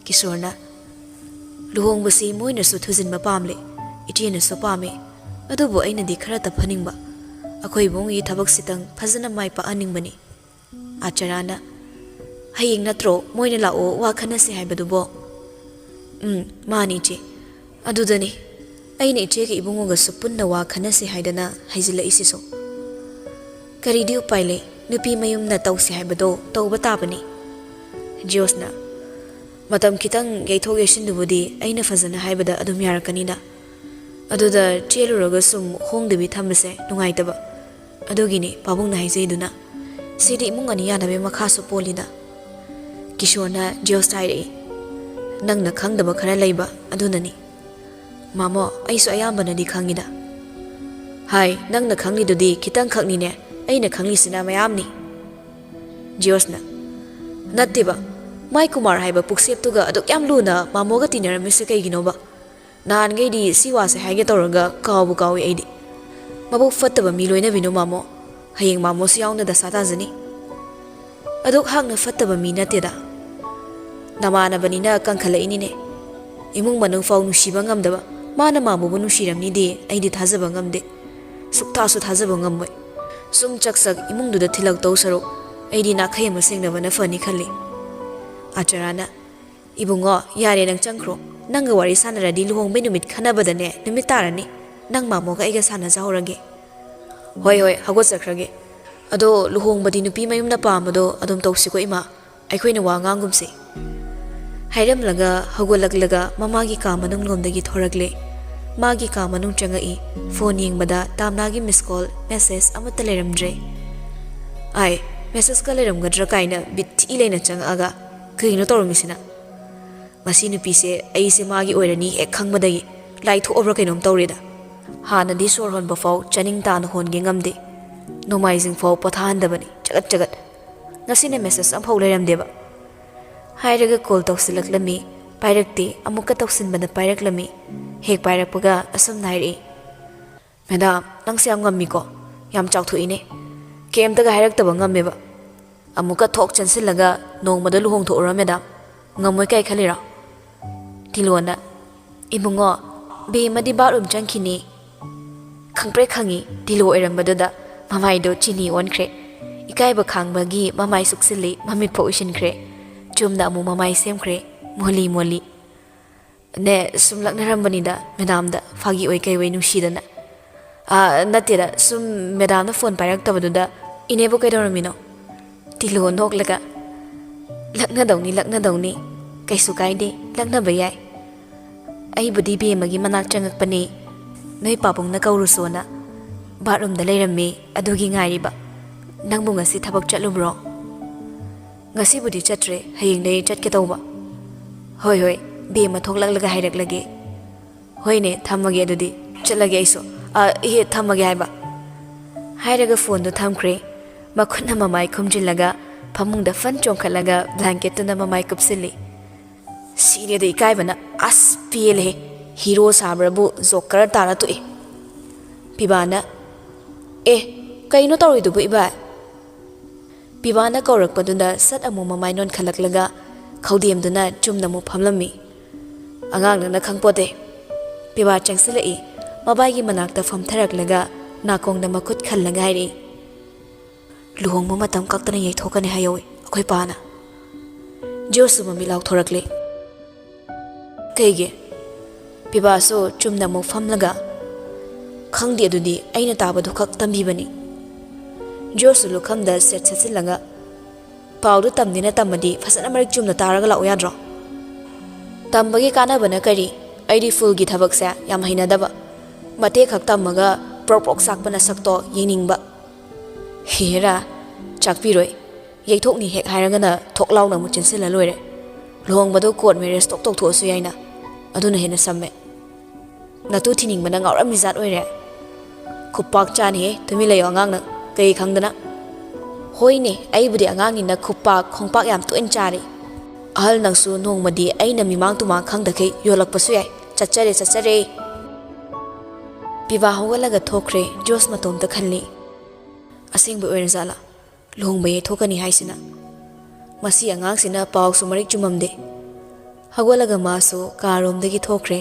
ꯀꯤꯁꯣꯔꯅ, "ꯂꯨꯍꯣꯡꯕꯁꯤ ꯃꯣꯏꯅꯁꯨ ꯊꯨꯖꯤꯟꯕ ꯄꯥꯝꯂꯦ, ꯏꯆꯦꯅꯁꯨ ꯄꯥꯝꯃꯦ꯫ ꯑꯗꯨꯕꯨ ꯑꯩꯅꯗꯤ ꯈꯔ ꯇꯞꯍꯟꯅꯤꯡꯕ꯫ ꯑꯩꯈꯣꯏ ꯏꯕꯨꯡꯒꯤ ꯊꯕꯛꯁꯤꯇꯪ ꯐꯖꯅ ꯃꯥꯏ ꯄꯥꯛꯍꯟꯅꯤꯡꯕꯅꯤ꯫" ꯑꯆꯔꯥꯅ, "ꯍꯌꯦꯡ ꯅꯠꯇ꯭ꯔꯣ ꯃꯣꯏꯅ ꯂꯥꯛꯑꯣ ꯋꯥ ꯈꯟꯅꯁꯤ ꯍꯥꯏꯕꯗꯨꯕꯣ?" "ꯎꯝ, ꯃꯥꯅꯤ ꯏꯆꯦ꯫ ꯑꯗꯨꯗꯅꯤ ꯑꯩꯅ ꯏꯆꯦꯒ ꯏꯕꯨꯡꯉꯣꯒꯁꯨ ꯄꯨꯟꯅ ꯋꯥ ꯈꯟꯅꯁꯤ ꯍꯥꯏꯗꯅ ꯍꯥꯏꯖꯤꯜꯂꯛꯏꯁꯤꯁꯨ꯫ ꯀꯔꯤꯗꯤ ꯎꯄꯥꯏ ꯂꯩ, ꯅꯨꯄꯤ ꯃꯌꯨꯝꯅ ꯇꯧꯁꯤ ꯍꯥꯏꯕꯗꯣ ꯇꯧꯕ ꯇꯥꯕꯅꯤ꯫" ꯖꯤꯌꯣꯁꯅ, "ꯃꯇꯝ ꯈꯤꯇꯪ ꯌꯩꯊꯣꯛ ꯌꯩꯁꯤꯟꯗꯨꯕꯨꯗꯤ ꯑꯩꯅ ꯐꯖꯅ ꯍꯥꯏꯕꯗ ꯑꯗꯨꯝ ꯌꯥꯔꯛꯀꯅꯤꯗ꯫ ꯑꯗꯨꯗ ꯆꯦꯜꯂꯨꯔꯒ ꯁꯨꯝ ꯍꯣꯡꯗꯕꯤ ꯊꯝꯕꯁꯦ ꯅꯨꯡꯉꯥꯏꯇꯕ꯫ ꯑꯗꯨꯒꯤꯅꯤ ꯄꯥꯕꯨꯡꯅ ꯍꯥꯏꯖꯩꯗꯨꯅ꯫ ꯁꯤꯗꯤ ꯏꯃꯨꯡ ꯑꯅꯤ ꯌꯥꯅꯕꯒꯤ ꯃꯈꯥꯁꯨ ꯄꯣꯜꯂꯤꯗ꯫" ꯀꯤꯁꯣꯔꯅ ꯖꯤꯌꯣꯁꯇ ꯍꯥꯏꯔꯛꯏ, "ꯅꯪꯅ ꯈꯪꯗꯕ ꯈꯔ ꯂꯩꯕ ꯑꯗꯨꯅꯅꯤ꯫" "ꯃꯥꯃꯣ, ꯑꯩꯁꯨ ꯑꯌꯥꯝꯕꯅꯗꯤ ꯈꯪꯉꯤꯗ꯫" "ꯍꯥꯏ, ꯅꯪꯅ ꯈꯪꯂꯤꯗꯨꯗꯤ ꯈꯤꯇꯪꯈꯛꯅꯤꯅꯦ, ꯑꯩꯅ ꯈꯪꯂꯤꯁꯤꯅ ꯃꯌꯥꯝꯅꯤ꯫" ꯖꯤꯌꯣꯁꯅ, "ꯅꯠꯇꯦꯕ, ꯃꯥꯏ ꯀꯨꯃꯥꯔ ꯍꯥꯏꯕ ꯄꯨꯛꯁꯦꯞꯇꯨꯒ ꯑꯗꯨꯛ ꯌꯥꯝ ꯂꯨꯅ ꯃꯥꯃꯣꯒ ꯇꯤꯟꯅꯔꯝꯃꯤꯁꯦ ꯀꯩꯒꯤꯅꯣꯕ? ꯅꯍꯥꯟꯈꯩꯗꯤ ꯁꯤ ꯋꯥꯁꯦ ꯍꯥꯏꯒꯦ ꯇꯧꯔꯒ ꯀꯥꯎꯕꯨ ꯀꯥꯎꯏ ꯑꯩꯗꯤ꯫ ꯃꯕꯨꯛ ꯐꯠꯇꯕ ꯃꯤ ꯂꯣꯏꯅꯕꯤꯅꯨ ꯃꯥꯃꯣ꯫ ꯍꯌꯦꯡ ꯃꯥꯃꯣꯁꯨ ꯌꯥꯎꯅ ꯗꯁꯥ ꯇꯥꯖꯅꯤ꯫" "ꯑꯗꯨꯛ ꯍꯥꯛꯅ ꯐꯠꯇꯕ ꯃꯤ ꯅꯠꯇꯦꯗ꯫ ꯅꯃꯥꯟꯅꯕꯅꯤꯅ ꯀꯟꯈꯠꯂꯛꯏꯅꯤꯅꯦ꯫ ꯏꯃꯨꯡ ꯃꯅꯨꯡ ꯐꯥꯎ ꯅꯨꯡꯁꯤꯕ ꯉꯝꯗꯕ ꯃꯥꯅ ꯃꯥꯃꯣꯕꯨ ꯅꯨꯡꯁꯤꯔꯝꯅꯤꯗꯤ ꯑꯩꯗꯤ ꯊꯥꯖꯕ ꯉꯝꯗꯦ꯫ ꯁꯨꯛꯊꯥꯁꯨ ꯊꯥꯖꯕ ꯉꯝꯃꯣꯏ꯫ ꯁꯨꯝ ꯆꯛ ꯆꯛ ꯏꯃꯨꯡꯗꯨꯗ ꯊꯤꯜꯂꯛꯇꯧ ꯁꯔꯨꯛ ꯑꯩꯗꯤ ꯅꯥꯈꯩ ꯑꯃ ꯁꯦꯡꯅꯕꯅ ꯐꯅꯤ ꯈꯜꯂꯤ꯫" ꯑꯆꯔꯥꯅ, "ꯏꯕꯨꯡꯉꯣ, ꯌꯥꯔꯦ, ꯅꯪ ꯆꯪꯈ꯭ꯔꯣ꯫ ꯅꯪꯒ ꯋꯥꯔꯤ ꯁꯥꯟꯅꯔꯗꯤ ꯂꯨꯍꯣꯡꯕꯩ ꯅꯨꯃꯤꯠ ꯈꯟꯅꯕꯗꯅꯦ ꯅꯨꯃꯤꯠ ꯇꯥꯔꯅꯤ꯫ ꯅꯪ ꯃꯥꯃꯣꯒ ꯑꯩꯒ ꯁꯥꯟꯅꯖꯍꯧꯔꯒꯦ꯫" "ꯍꯣꯏ, ꯍꯣꯏ, ꯍꯧꯒꯠꯆꯈ꯭ꯔꯒꯦ꯫ ꯑꯗꯣ ꯂꯨꯍꯣꯡꯕꯗꯤ ꯅꯨꯄꯤ ꯃꯌꯨꯝꯅ ꯄꯥꯝꯕꯗꯣ ꯑꯗꯨꯝ ꯇꯧꯁꯤꯀꯣ ꯏꯃꯥ꯫ ꯑꯩꯈꯣꯏꯅ ꯋꯥ ꯉꯥꯡꯒꯨꯝꯁꯦ꯫" ꯍꯥꯏꯔꯝꯂꯒ ꯍꯧꯒꯠꯂꯛꯂꯒ ꯃꯃꯥꯒꯤ ꯀꯥ ꯃꯅꯨꯡꯂꯣꯝꯗꯒꯤ ꯊꯣꯔꯛꯂꯦ꯫ ꯃꯥꯒꯤ ꯀꯥ ꯃꯅꯨꯡ ꯆꯪꯉꯛꯏ꯫ ꯐꯣꯟ ꯌꯦꯡꯕꯗ ꯇꯥꯝꯅꯥꯒꯤ ꯃꯤꯁ ꯀꯣꯜ, ꯃꯦꯁꯦꯖ ꯑꯃꯠꯇ ꯂꯩꯔꯝꯗ꯭ꯔꯦ꯫ ꯑꯥꯏ, ꯃꯦꯁꯦꯖꯀ ꯂꯩꯔꯝꯒꯗ꯭ꯔꯥ ꯀꯥꯏꯅ ꯕꯤꯠ ꯊꯤ ꯂꯩꯅ ꯆꯪꯉꯛꯑꯒ, "ꯀꯩꯅꯣ ꯇꯧꯔꯝꯃꯤꯁꯤꯅ? ꯃꯁꯤ ꯅꯨꯄꯤꯁꯦ ꯑꯩꯁꯦ ꯃꯥꯒꯤ ꯑꯣꯏꯔꯅꯤ ꯍꯦꯛ ꯈꯪꯕꯗꯒꯤ ꯂꯥꯏꯊꯣꯛꯑꯕ꯭ꯔꯥ ꯀꯩꯅꯣꯝ ꯇꯧꯔꯦꯗ꯫ ꯍꯥꯟꯅꯗꯤ ꯁꯣꯔ ꯍꯣꯟꯕ ꯐꯥꯎ ꯆꯥꯅꯤꯡ ꯇꯥꯅ ꯍꯣꯟꯒꯦ ꯉꯝꯗꯦ꯫ ꯅꯣꯡꯃꯥꯏꯖꯤꯡ ꯐꯥꯎ ꯄꯣꯊꯥꯍꯟꯗꯕꯅꯤ, ꯆꯒꯠ ꯆꯒꯠ꯫ ꯉꯁꯤꯅ ꯃꯦꯁꯦꯖ ꯑꯃꯐꯥꯎ ꯂꯩꯔꯝꯗꯦꯕ꯫" ꯍꯥꯏꯔꯒ ꯀꯣꯜ ꯇꯧꯁꯤꯜꯂꯛꯂꯝꯃꯤ꯫ ꯄꯥꯏꯔꯛꯇꯦ꯫ ꯑꯃꯨꯛꯀ ꯇꯧꯁꯤꯟꯕꯗ ꯄꯥꯏꯔꯛꯂꯝꯃꯤ꯫ ꯍꯦꯛ ꯄꯥꯏꯔꯛꯄꯒ ꯑꯁꯨꯝꯅ ꯍꯥꯏꯔꯛꯏ, "ꯃꯦꯗꯥꯝ, ꯅꯪꯁꯦ ꯌꯥꯝ ꯉꯝꯃꯤꯀꯣ꯫ ꯌꯥꯝ ꯆꯥꯎꯊꯣꯛꯏꯅꯦ꯫ ꯀꯩꯝꯇꯒ ꯍꯥꯏꯔꯛꯇꯕ ꯉꯝꯃꯦꯕ꯫ ꯑꯃꯨꯛꯀ ꯊꯣꯛ ꯆꯦꯟꯁꯤꯜꯂꯒ ꯅꯣꯡꯃꯗ ꯂꯨꯍꯣꯡꯊꯣꯛꯎꯔꯣ ꯃꯦꯗꯥꯝ꯫ ꯉꯝꯃꯣꯏ ꯀꯥꯏ ꯈꯜꯂꯤꯔꯣ?" ꯇꯤꯂꯣꯅ, "ꯏꯕꯨꯡꯉꯣ, ꯕꯦꯝꯃꯗꯤ ꯕꯥꯠꯔꯨꯝ ꯆꯪꯈꯤꯅꯤ꯫" ꯈꯪꯄ꯭ꯔꯦꯛ ꯈꯪꯉꯤ꯫ ꯇꯤꯂꯣ ꯑꯣꯏꯔꯝꯕꯗꯨꯗ ꯃꯃꯥꯏꯗꯣ ꯆꯤꯅꯤ ꯑꯣꯟꯈ꯭ꯔꯦ꯫ ꯏꯀꯥꯏꯕ ꯈꯥꯡꯕꯒꯤ ꯃꯃꯥꯏ ꯁꯨꯛꯁꯤꯜꯂꯤ, ꯃꯃꯤꯠ ꯐꯥꯎ ꯎꯏꯁꯤꯟꯈ꯭ꯔꯦ꯫ ꯆꯨꯝꯅ ꯑꯃꯨꯛ ꯃꯃꯥꯏ ꯁꯦꯝꯈ꯭ꯔꯦ, ꯃꯣꯂꯤ ꯃꯣꯂꯤ꯫ "ꯅꯦ, ꯁꯨꯝ ꯂꯛꯅꯔꯝꯕꯅꯤꯗ ꯃꯦꯗꯥꯝꯗ, ꯐꯥꯒꯤ ꯑꯣꯏ ꯀꯩ ꯑꯣꯏ ꯅꯨꯡꯁꯤꯗꯅ꯫" "ꯑꯥ, ꯅꯠꯇꯦꯗ, ꯁꯨꯝ ꯃꯦꯗꯥꯝꯅ ꯐꯣꯟ ꯄꯥꯏꯔꯛꯇꯕꯗꯨꯗ꯫ ꯏꯅꯦꯕꯨ ꯀꯩꯗꯧꯔꯝꯃꯤꯅꯣ?" ꯇꯤꯂꯣ ꯅꯣꯛꯂꯒ, "ꯂꯛꯅꯗꯧꯅꯤ, ꯂꯛꯅꯗꯧꯅꯤ꯫ ꯀꯩꯁꯨ ꯀꯥꯏꯗꯦ, ꯂꯛꯅꯕ ꯌꯥꯏ꯫ ꯑꯩꯕꯨꯗꯤ ꯕꯦꯝꯃꯒꯤ ꯃꯅꯥꯛ ꯆꯪꯉꯛꯄꯅꯦ꯫ ꯅꯣꯏ ꯄꯥꯕꯨꯡꯅ ꯀꯧꯔꯨꯁꯣꯅ꯫ ꯕꯥꯠꯔꯨꯝꯗ ꯂꯩꯔꯝꯃꯦ, ꯑꯗꯨꯒꯤ ꯉꯥꯏꯔꯤꯕ꯫ ꯅꯪꯕꯨ ꯉꯁꯤ ꯊꯕꯛ ꯆꯠꯂꯨꯕ꯭ꯔꯣ?" "ꯉꯁꯤꯕꯨꯗꯤ ꯆꯠꯇ꯭ꯔꯦ, ꯍꯌꯦꯡꯗꯒꯤ ꯆꯠꯀꯦ ꯇꯧꯕ꯫" "ꯍꯣꯏ, ꯍꯣꯏ, ꯕꯦꯝꯃ ꯊꯣꯛꯂꯛꯂꯒ ꯍꯥꯏꯔꯛꯂꯒꯦ꯫" "ꯍꯣꯏꯅꯦ, ꯊꯝꯃꯒꯦ ꯑꯗꯨꯗꯤ꯫ ꯆꯠꯂꯒꯦ ꯑꯩꯁꯨ꯫ ꯑ, ꯏꯍꯦ, ꯊꯝꯃꯒꯦ ꯍꯥꯏꯕ꯫" ꯍꯥꯏꯔꯒ ꯐꯣꯟꯗꯣ ꯊꯝꯈ꯭ꯔꯦ꯫ ꯃꯈꯨꯠꯅ ꯃꯃꯥꯏ ꯈꯨꯝꯖꯤꯜꯂꯒ ꯐꯃꯨꯡꯗ ꯐꯟ ꯆꯣꯡꯈꯠꯂꯒ ꯕ꯭ꯂꯥꯡꯀꯦꯠꯇꯨꯅ ꯃꯃꯥꯏ ꯀꯨꯞꯁꯤꯜꯂꯤ꯫ ꯁꯤꯔꯦꯗ ꯏꯀꯥꯏꯕꯅ꯫ ꯑꯁ, ꯄꯦꯜꯂꯦꯍꯦ꯫ ꯍꯤꯔꯣ ꯁꯥꯕ꯭ꯔꯕꯨ ꯖꯣꯀꯔ ꯇꯥꯔ ꯇꯣꯛꯑꯦ꯫ ꯄꯤꯕꯥꯅ, "ꯑꯦ, ꯀꯩꯅꯣ ꯇꯧꯔꯤꯗꯨꯕꯨ ꯏꯕꯥꯏ?" ꯄꯤꯕꯥꯅ ꯀꯧꯔꯛꯄꯗꯨꯗ ꯁꯠ ꯑꯃꯨꯛ ꯃꯃꯥꯏ ꯅꯣꯟꯈꯠꯂꯛꯂꯒ ꯈꯧꯗꯦꯝꯗꯨꯅ ꯆꯨꯝꯅ ꯑꯃꯨꯛ ꯐꯝꯂꯝꯃꯤ꯫ "ꯑꯉꯥꯡ ꯅꯪꯅ ꯈꯪꯄꯣꯠꯇꯦ꯫" ꯄꯤꯕꯥ ꯆꯪꯁꯤꯜꯂꯛꯏ꯫ ꯃꯕꯥꯏꯒꯤ ꯃꯅꯥꯛꯇ ꯐꯝꯊꯔꯛꯂꯒ ꯅꯥꯀꯣꯡꯗ ꯃꯈꯨꯠ ꯈꯜꯂꯒ ꯍꯥꯏꯔꯛꯏ, "ꯂꯨꯍꯣꯡꯕ ꯃꯇꯝ ꯀꯛꯇꯅ ꯌꯩꯊꯣꯛꯀꯅꯤ ꯍꯥꯏꯍꯧꯋꯤ ꯑꯩꯈꯣꯏ ꯄꯥꯅ꯫" ꯖꯣꯁꯁꯨ ꯃꯃꯤꯠ ꯂꯥꯎꯊꯣꯔꯛꯂꯦ꯫ "ꯀꯩꯒꯤ?" ꯄꯤꯕꯥꯁꯨ ꯆꯨꯝꯅ ꯑꯃꯨꯛ ꯐꯝꯂꯒ, "ꯈꯪꯗꯦ, ꯑꯗꯨꯗꯤ ꯑꯩꯅ ꯇꯥꯕꯗꯨ ꯈꯛ ꯇꯝꯕꯤꯕꯅꯤ꯫" ꯖꯣꯁꯁꯨ ꯂꯨꯈꯝꯗ ꯁꯦꯠ ꯁꯦꯠꯆꯤꯜꯂꯒ, "ꯄꯥꯎꯗꯨ ꯇꯝꯒꯦꯅ ꯇꯝꯃꯗꯤ ꯐꯖꯅ ꯃꯔꯤꯛ ꯆꯨꯝꯅ ꯇꯥꯔꯒ ꯂꯥꯛꯎ ꯌꯥꯗ꯭ꯔꯣ?" "ꯇꯝꯕꯒꯤ ꯀꯥꯟꯅꯕꯅ ꯀꯔꯤ? ꯑꯩꯗꯤ ꯐꯨꯜꯒꯤ ꯊꯕꯛꯁꯦ ꯌꯥꯝ ꯍꯩꯅꯗꯕ꯫ ꯃꯇꯦꯛ ꯈꯛ ꯇꯝꯃꯒ ꯄ꯭ꯔꯣꯛ ꯄ꯭ꯔꯣꯛ ꯆꯥꯛꯄ ꯅꯁꯛꯇꯣ ꯌꯦꯡꯅꯤꯡꯕ꯫" "ꯍꯦꯔꯥ, ꯆꯥꯛꯄꯤꯔꯣꯏ꯫ ꯌꯩꯊꯣꯛꯅꯤ ꯍꯦꯛ ꯍꯥꯏꯔꯒꯅ ꯊꯣꯛ ꯂꯥꯎꯅ ꯑꯃꯨꯛ ꯆꯦꯟꯁꯤꯜꯂ ꯂꯣꯏꯔꯦ꯫ ꯂꯨꯍꯣꯡꯕꯗꯣ ꯀꯣꯔꯠ ꯃꯦꯔꯦꯖ ꯇꯣꯛ ꯇꯧꯊꯣꯛꯑꯁꯨ ꯌꯥꯏꯅ꯫ ꯑꯗꯨꯅ ꯍꯦꯟꯅ ꯁꯝꯃꯦ꯫ ꯅꯇꯨ ꯊꯤꯅꯤꯡꯕꯅ ꯉꯥꯎꯔꯝꯃꯤ ꯖꯥꯠ ꯑꯣꯏꯔꯦ꯫" "ꯈꯨꯄꯥꯛ ꯆꯥꯅꯤꯍꯦ, ꯇꯨꯃꯤꯟ ꯂꯩꯌꯣ ꯑꯉꯥꯡ ꯅꯪ, ꯀꯔꯤ ꯈꯪꯗꯅ?" "ꯍꯣꯏꯅꯦ, ꯑꯩꯕꯨꯗꯤ ꯑꯉꯥꯡꯅꯤꯅ ꯈꯨꯄꯥꯛ ꯈꯣꯡꯄꯥꯛ ꯌꯥꯝ ꯇꯣꯏꯅ ꯆꯥꯔꯤ꯫ ꯑꯍꯜ ꯅꯪꯁꯨ ꯅꯣꯡꯃꯗꯤ ꯑꯩꯅ ꯃꯤꯃꯥꯡ ꯇꯨꯃꯥꯡ ꯈꯪꯗꯈꯩ ꯌꯣꯜꯂꯛꯄꯁꯨ ꯌꯥꯏ꯫ ꯆꯠꯆꯔꯦ, ꯆꯠꯆꯔꯦ꯫" ꯄꯤꯕꯥ ꯍꯧꯒꯠꯂꯒ ꯊꯣꯛꯈ꯭ꯔꯦ꯫ ꯖꯣꯁ ꯃꯇꯣꯝꯇ ꯈꯜꯂꯤ, "ꯑꯁꯦꯡꯕ ꯑꯣꯏꯔꯖꯥꯠꯂꯥ ꯂꯨꯍꯣꯡꯕ ꯌꯩꯊꯣꯛꯀꯅꯤ ꯍꯥꯏꯁꯤꯅ? ꯃꯁꯤ ꯑꯉꯥꯡꯁꯤꯅ ꯄꯥꯎꯁꯨ ꯃꯔꯤꯛ ꯆꯨꯝꯃꯝꯗꯦ꯫" ꯍꯧꯒꯠꯂꯒ ꯃꯥꯁꯨ ꯀꯥꯔꯣꯝꯗꯒꯤ ꯊꯣꯛꯈ꯭ꯔꯦ꯫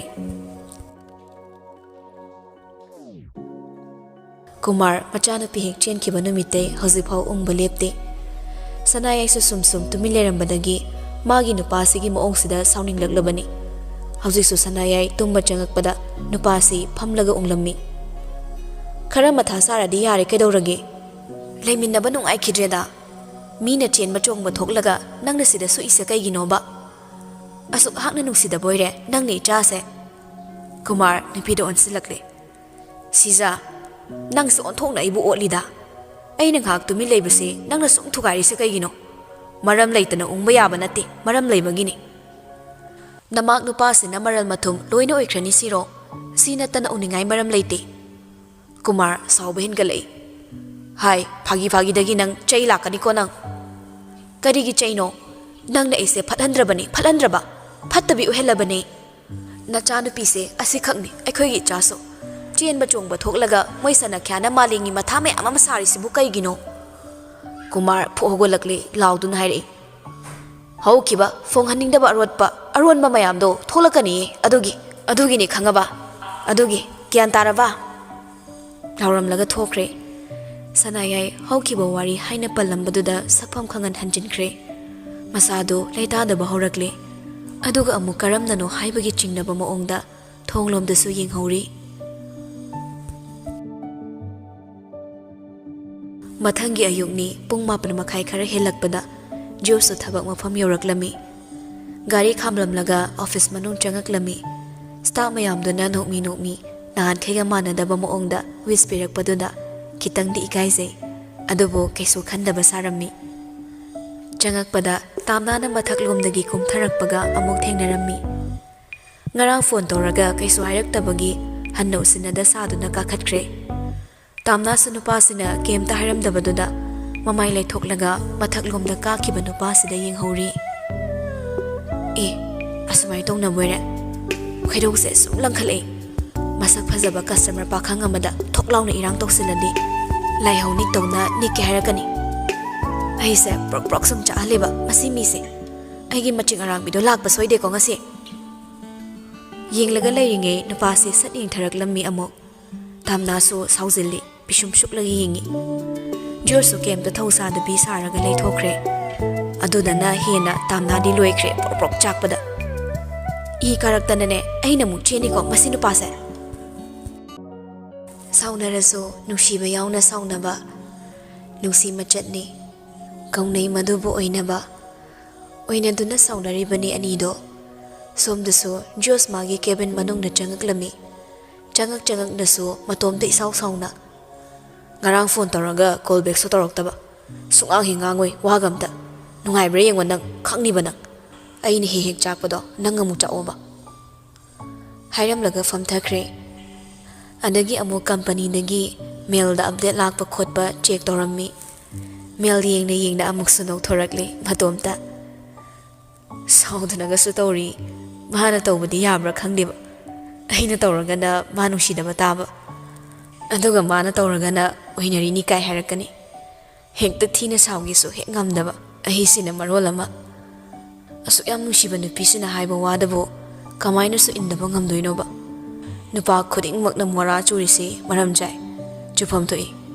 ꯀꯨꯃꯥꯔ ꯃꯆꯥꯅꯨꯄꯤ ꯍꯦꯛ ꯆꯦꯟꯈꯤꯕ ꯅꯨꯃꯤꯠꯇꯩ ꯍꯧꯖꯤꯛꯐꯥꯎ ꯎꯪꯕ ꯂꯦꯞꯇꯦ꯫ ꯁꯅꯥꯌꯥꯏꯁꯨ ꯁꯨꯝ ꯁꯨꯝ ꯇꯨꯃꯤꯟ ꯂꯩꯔꯝꯕꯗꯒꯤ ꯃꯥꯒꯤ ꯅꯨꯄꯥꯁꯤꯒꯤ ꯃꯑꯣꯡꯁꯤꯗ ꯁꯥꯎꯅꯤꯡꯂꯛꯂꯕꯅꯤ꯫ ꯍꯧꯖꯤꯛꯁꯨ ꯁꯅꯥꯌꯥꯏ ꯇꯨꯝꯕ ꯆꯪꯉꯛꯄꯗ ꯅꯨꯄꯥꯁꯤ ꯐꯝꯂꯒ ꯎꯪꯂꯝꯃꯤ꯫ "ꯈꯔ ꯃꯊꯥ ꯁꯥꯔꯗꯤ ꯌꯥꯔꯦ, ꯀꯩꯗꯧꯔꯒꯦ? ꯂꯩꯃꯤꯟꯅꯕ ꯅꯨꯡꯉꯥꯏꯈꯤꯗ꯭ꯔꯦꯗ꯫ ꯃꯤꯅ ꯆꯦꯟꯕ ꯆꯣꯡꯕ ꯊꯣꯛꯂꯒ ꯅꯪꯅ ꯁꯤꯗ ꯁꯨꯛꯏꯁꯦ ꯀꯩꯒꯤꯅꯣꯕ? ꯑꯁꯨꯛ ꯍꯥꯛꯅ ꯅꯨꯡꯁꯤꯗꯕ ꯑꯣꯏꯔꯦ ꯅꯪꯅ ꯏꯆꯥꯁꯦ꯫" ꯀꯨꯃꯥꯔ ꯅꯨꯄꯤꯗ ꯑꯣꯟꯁꯤꯜꯂꯛꯂꯦ꯫ "ꯁꯤꯖꯥ, ꯅꯪꯁꯨ ꯑꯣꯟꯊꯣꯛꯅ ꯑꯩꯕꯨ ꯑꯣꯠꯂꯤꯗ꯫ ꯑꯩꯅ ꯉꯥꯏꯍꯥꯛ ꯇꯨꯃꯤꯟ ꯂꯩꯕꯁꯤ ꯅꯪꯅ ꯁꯨꯝ ꯊꯨꯒꯥꯏꯔꯤꯁꯦ ꯀꯩꯒꯤꯅꯣ? ꯃꯔꯝ ꯂꯩꯇꯅ ꯎꯪꯕ ꯌꯥꯕ ꯅꯠꯇꯦ, ꯃꯔꯝ ꯂꯩꯕꯒꯤꯅꯤ꯫ ꯅꯃꯥꯛ ꯅꯨꯄꯥꯁꯤꯅ ꯃꯔꯜ ꯃꯊꯨꯝ ꯂꯣꯏꯅ ꯑꯣꯏꯈ꯭ꯔꯅꯤ ꯁꯤꯔꯣ? ꯁꯤ ꯅꯠꯇꯅ ꯎꯅꯤꯡꯉꯥꯏ ꯃꯔꯝ ꯂꯩꯇꯦ꯫" ꯀꯨꯃꯥꯔ ꯁꯥꯎꯕ ꯍꯦꯟꯒꯠꯂꯛꯏ꯫ "ꯍꯥꯏ, ꯐꯥꯒꯤ ꯐꯥꯒꯤꯗꯒꯤ ꯅꯪ ꯆꯩ ꯂꯥꯛꯀꯅꯤꯀꯣ ꯅꯪ꯫" "ꯀꯔꯤꯒꯤ ꯆꯩꯅꯣ? ꯅꯪꯅ ꯑꯩꯁꯦ ꯐꯠꯍꯟꯗ꯭ꯔꯕꯅꯤ, ꯐꯠꯍꯟꯗ꯭ꯔꯕ, ꯐꯠꯇꯕꯤ ꯑꯣꯏꯍꯜꯂꯕꯅꯤ꯫ ꯅꯆꯥꯅꯨꯄꯤꯁꯦ ꯑꯁꯤꯈꯛꯅꯤ ꯑꯩꯈꯣꯏꯒꯤ ꯏꯆꯥꯁꯨ꯫ ꯆꯦꯟꯕ ꯆꯣꯡꯕ ꯊꯣꯛꯂꯒ ꯃꯣꯏ ꯁꯅꯈ꯭ꯌꯥꯅ ꯃꯥꯂꯦꯝꯒꯤ ꯃꯊꯥ ꯃꯌꯥꯝ ꯑꯃ ꯁꯥꯔꯤꯁꯤꯕꯨ ꯀꯩꯒꯤꯅꯣ?" ꯀꯨꯃꯥꯔ ꯐꯨꯛ ꯍꯧꯒꯠꯂꯛꯂꯦ, ꯂꯥꯎꯗꯨꯅ ꯍꯥꯏꯔꯛꯏ꯫ "ꯍꯧꯈꯤꯕ ꯐꯣꯡꯍꯟꯅꯤꯡꯗꯕ ꯑꯔꯣꯠꯄ ꯑꯔꯣꯟꯕ ꯃꯌꯥꯝꯗꯣ ꯊꯣꯛꯂꯛꯀꯅꯤꯌꯦ꯫ ꯑꯗꯨꯒꯤ, ꯑꯗꯨꯒꯤꯅꯤ ꯈꯪꯉꯕ? ꯑꯗꯨꯒꯤ, ꯒ꯭ꯌꯥꯟ ꯇꯥꯔꯕ?" ꯂꯥꯎꯔꯝꯂꯒ ꯊꯣꯛꯈ꯭ꯔꯦ꯫ ꯁꯅꯥꯌꯥꯏ ꯍꯧꯈꯤꯕ ꯋꯥꯔꯤ ꯍꯥꯏꯅ ꯄꯜꯂꯝꯕꯗꯨꯗ ꯁꯛꯐꯝ ꯈꯪꯍꯟ ꯍꯟꯖꯤꯟꯈ꯭ꯔꯦ꯫ ꯃꯁꯥꯗꯨ ꯂꯩꯇꯥꯗꯕ ꯍꯧꯔꯛꯂꯦ꯫ ꯑꯗꯨꯒ ꯑꯃꯨꯛ ꯀꯔꯝꯅꯅꯣ ꯍꯥꯏꯕꯒꯤ ꯆꯤꯡꯅꯕ ꯃꯑꯣꯡꯗ ꯊꯣꯡꯂꯣꯝꯗꯁꯨ ꯌꯦꯡꯍꯧꯔꯤ꯫ ꯃꯊꯪꯒꯤ ꯑꯌꯨꯛꯅꯤ, ꯄꯨꯡ ꯃꯥꯄꯟ ꯃꯈꯥꯏ ꯈꯔ ꯍꯦꯜꯂꯛꯄꯗ ꯖꯣꯁꯁꯨ ꯊꯕꯛ ꯃꯐꯝ ꯌꯧꯔꯛꯂꯝꯃꯤ꯫ ꯒꯥꯔꯤ ꯈꯥꯝꯂꯝꯂꯒ ꯑꯣꯐꯤꯁ ꯃꯅꯨꯡ ꯆꯪꯉꯛꯂꯝꯃꯤ꯫ ꯁ꯭ꯇꯥꯐ ꯃꯌꯥꯝꯗꯨꯅ ꯅꯣꯛꯃꯤ ꯅꯣꯛꯃꯤ ꯅꯍꯥꯟꯈꯩꯒ ꯃꯥꯟꯅꯗꯕ ꯃꯑꯣꯡꯗ ꯋꯤꯁ ꯄꯤꯔꯛꯄꯗꯨꯗ ꯈꯤꯇꯪꯗꯤ ꯏꯀꯥꯏꯖꯩ, ꯑꯗꯨꯕꯨ ꯀꯩꯁꯨ ꯈꯟꯗꯕ ꯁꯥꯔꯝꯃꯤ꯫ ꯆꯪꯉꯛꯄꯗ ꯇꯥꯝꯅꯥꯅ ꯃꯊꯛꯂꯣꯝꯗꯒꯤ ꯀꯨꯝꯊꯔꯛꯄꯒ ꯑꯃꯨꯛ ꯊꯦꯡꯅꯔꯝꯃꯤ꯫ ꯉꯔꯥꯡ ꯐꯣꯟ ꯇꯧꯔꯒ ꯀꯩꯁꯨ ꯍꯥꯏꯔꯛꯇꯕꯒꯤ ꯍꯟꯅ ꯎꯁꯤꯟꯅꯗ ꯁꯥꯗꯨꯅ ꯀꯥꯈꯠꯈ꯭ꯔꯦ꯫ ꯇꯥꯝꯅꯥꯁꯨ ꯅꯨꯄꯥꯁꯤꯅ ꯀꯩꯝꯇ ꯍꯥꯏꯔꯝꯗꯕꯗꯨꯗ ꯃꯃꯥꯏ ꯂꯩꯊꯣꯛꯂꯒ ꯃꯊꯛꯂꯣꯝꯗ ꯀꯥꯈꯤꯕ ꯅꯨꯄꯥꯁꯤꯗ ꯌꯦꯡꯍꯧꯔꯤ꯫ ꯑꯦ, ꯑꯁꯨꯃꯥꯏꯅ ꯇꯧꯅꯕꯣꯏꯔꯦ꯫ ꯈꯣꯏꯗꯧꯁꯦ ꯁꯨꯝ ꯂꯪꯈꯠꯂꯛꯏ꯫ ꯃꯁꯛ ꯐꯖꯕ ꯀꯁꯇꯃꯔ ꯄꯥꯈꯪ ꯑꯃꯗ ꯊꯣꯛ ꯂꯥꯎꯅ ꯏꯔꯥꯡ ꯇꯧꯁꯤꯜꯂꯗꯤ ꯂꯥꯏꯍꯧ ꯅꯤꯛꯇꯧꯅ ꯅꯤꯛꯀꯦ ꯍꯥꯏꯔꯛꯀꯅꯤ꯫ ꯑꯩꯁꯦ ꯄ꯭ꯔꯣꯛ ꯄ꯭ꯔꯣꯛ ꯁꯨꯝ ꯆꯥꯛꯍꯜꯂꯤꯕ ꯃꯁꯤ ꯃꯤꯁꯦ꯫ ꯑꯩꯒꯤ ꯃꯆꯤꯡ ꯑꯔꯥꯡꯕꯤꯗꯣ ꯂꯥꯛꯄ ꯁꯣꯏꯗꯦꯀꯣ ꯉꯁꯤ꯫ ꯌꯦꯡꯂꯒ ꯂꯩꯔꯤꯉꯩ ꯅꯨꯄꯥꯁꯦ ꯁꯠ ꯌꯦꯡꯊꯔꯛꯂꯝꯃꯤ ꯑꯃꯨꯛ꯫ ꯇꯥꯝꯅꯥꯁꯨ ꯁꯥꯎꯖꯤꯜꯂꯤ, ꯄꯤꯁꯨꯝ ꯁꯨꯛꯂꯒ ꯌꯦꯡꯉꯤ꯫ ꯖꯣꯔꯖꯁꯨ ꯀꯩꯝꯇ ꯊꯧꯁꯥꯗꯕꯤ ꯁꯥꯔꯒ ꯂꯩꯊꯣꯛꯈ꯭ꯔꯦ꯫ ꯑꯗꯨꯗꯅ ꯍꯦꯟꯅ ꯇꯥꯝꯅꯥꯗꯤ ꯂꯣꯏꯈ꯭ꯔꯦ, ꯄ꯭ꯔꯣꯛ ꯄ꯭ꯔꯣꯛ ꯆꯥꯛꯄꯗ꯫ ꯏ ꯀꯥꯔꯛꯇꯅꯅꯦ ꯑꯩꯅ ꯑꯃꯨꯛ ꯆꯦꯟꯅꯤꯀꯣ ꯃꯁꯤ ꯅꯨꯄꯥꯁꯦ꯫ ꯁꯥꯎꯅꯔꯁꯨ ꯅꯨꯡꯁꯤꯕ ꯌꯥꯎꯅ ꯁꯥꯎꯅꯕ ꯅꯨꯡꯁꯤ ꯃꯆꯠꯅꯤ꯫ ꯀꯧꯅꯩ ꯃꯗꯨꯕꯨ ꯑꯣꯏꯅꯕ꯫ ꯑꯣꯏꯅꯗꯨꯅ ꯁꯥꯎꯅꯔꯤꯕꯅꯤ ꯑꯅꯤꯗꯣ꯫ ꯁꯣꯝꯗꯁꯨ ꯖꯣꯁ ꯃꯥꯒꯤ ꯀꯦꯕꯤꯟ ꯃꯅꯨꯡꯗ ꯆꯪꯉꯛꯂꯝꯃꯤ꯫ ꯆꯪꯉꯛ ꯆꯪꯉꯛꯅꯁꯨ ꯃꯇꯣꯝꯇ ꯏꯁꯥꯎ ꯁꯥꯎꯅ, "ꯉꯔꯥꯡ ꯐꯣꯟ ꯇꯧꯔꯒ ꯀꯣꯜ ꯕꯦꯛꯁꯨ ꯇꯧꯔꯛꯇꯕ꯫ ꯁꯨꯡꯉꯥꯡ ꯍꯦꯛ ꯉꯥꯡꯉꯣꯏ ꯋꯥꯒ ꯑꯝꯇ꯫ ꯅꯨꯡꯉꯥꯏꯕ꯭ꯔꯥ ꯌꯦꯡꯉꯣ ꯅꯪ, ꯈꯪꯅꯤꯕ ꯅꯪ꯫ ꯑꯩꯅ ꯍꯦꯛ ꯍꯦꯛ ꯆꯥꯛꯄꯗꯣ ꯅꯪ ꯑꯃꯨꯛ ꯆꯥꯛꯑꯣꯕ"꯫ ꯍꯥꯏꯔꯝꯂꯒ ꯐꯝꯊꯈ꯭ꯔꯦ꯫ ꯑꯗꯒꯤ ꯑꯃꯨꯛ ꯀꯝꯄꯅꯤꯗꯒꯤ ꯃꯦꯜꯗ ꯑꯞꯗꯦꯠ ꯂꯥꯛꯄ ꯈꯣꯠꯄ ꯆꯦꯛ ꯇꯧꯔꯝꯃꯤ꯫ ꯃꯦꯜ ꯌꯦꯡꯅ ꯌꯦꯡꯅ ꯑꯃꯨꯛꯁꯨ ꯅꯣꯛꯊꯣꯔꯛꯂꯦ ꯃꯇꯣꯝꯇ꯫ ꯁꯥꯎꯗꯅꯒꯁꯨ ꯇꯧꯔꯤ꯫ ꯃꯥꯅ ꯇꯧꯕꯗꯤ ꯌꯥꯕ꯭ꯔꯥ ꯈꯪꯗꯦꯕ꯫ ꯑꯩꯅ ꯇꯧꯔꯒꯅ ꯃꯥ ꯅꯨꯡꯁꯤꯗꯕ ꯇꯥꯕ, ꯑꯗꯨꯒ ꯃꯥꯅ ꯇꯧꯔꯒꯅ ꯑꯣꯏꯅꯔꯤꯅꯤ ꯀꯥꯏ ꯍꯥꯏꯔꯛꯀꯅꯤ꯫ ꯍꯦꯛꯇ ꯊꯤꯅ ꯁꯥꯎꯒꯦꯁꯨ ꯍꯦꯛ ꯉꯝꯗꯕ꯫ ꯑꯩꯁꯤꯅ ꯃꯔꯣꯜ ꯑꯃ꯫ ꯑꯁꯨꯛ ꯌꯥꯝ ꯅꯨꯡꯁꯤꯕ ꯅꯨꯄꯤꯁꯤꯅ ꯍꯥꯏꯕ ꯋꯥꯗꯕꯨ ꯀꯃꯥꯏꯅꯁꯨ ꯏꯟꯗꯕ ꯉꯝꯗꯣꯏꯅꯣꯕ? ꯅꯨꯄꯥ ꯈꯨꯗꯤꯡꯃꯛꯅ ꯃꯣꯔꯥ ꯆꯨꯔꯤꯁꯤ ꯃꯔꯝ ꯆꯥꯏ꯫ ꯆꯨꯐꯝ ꯊꯣꯛꯏ꯫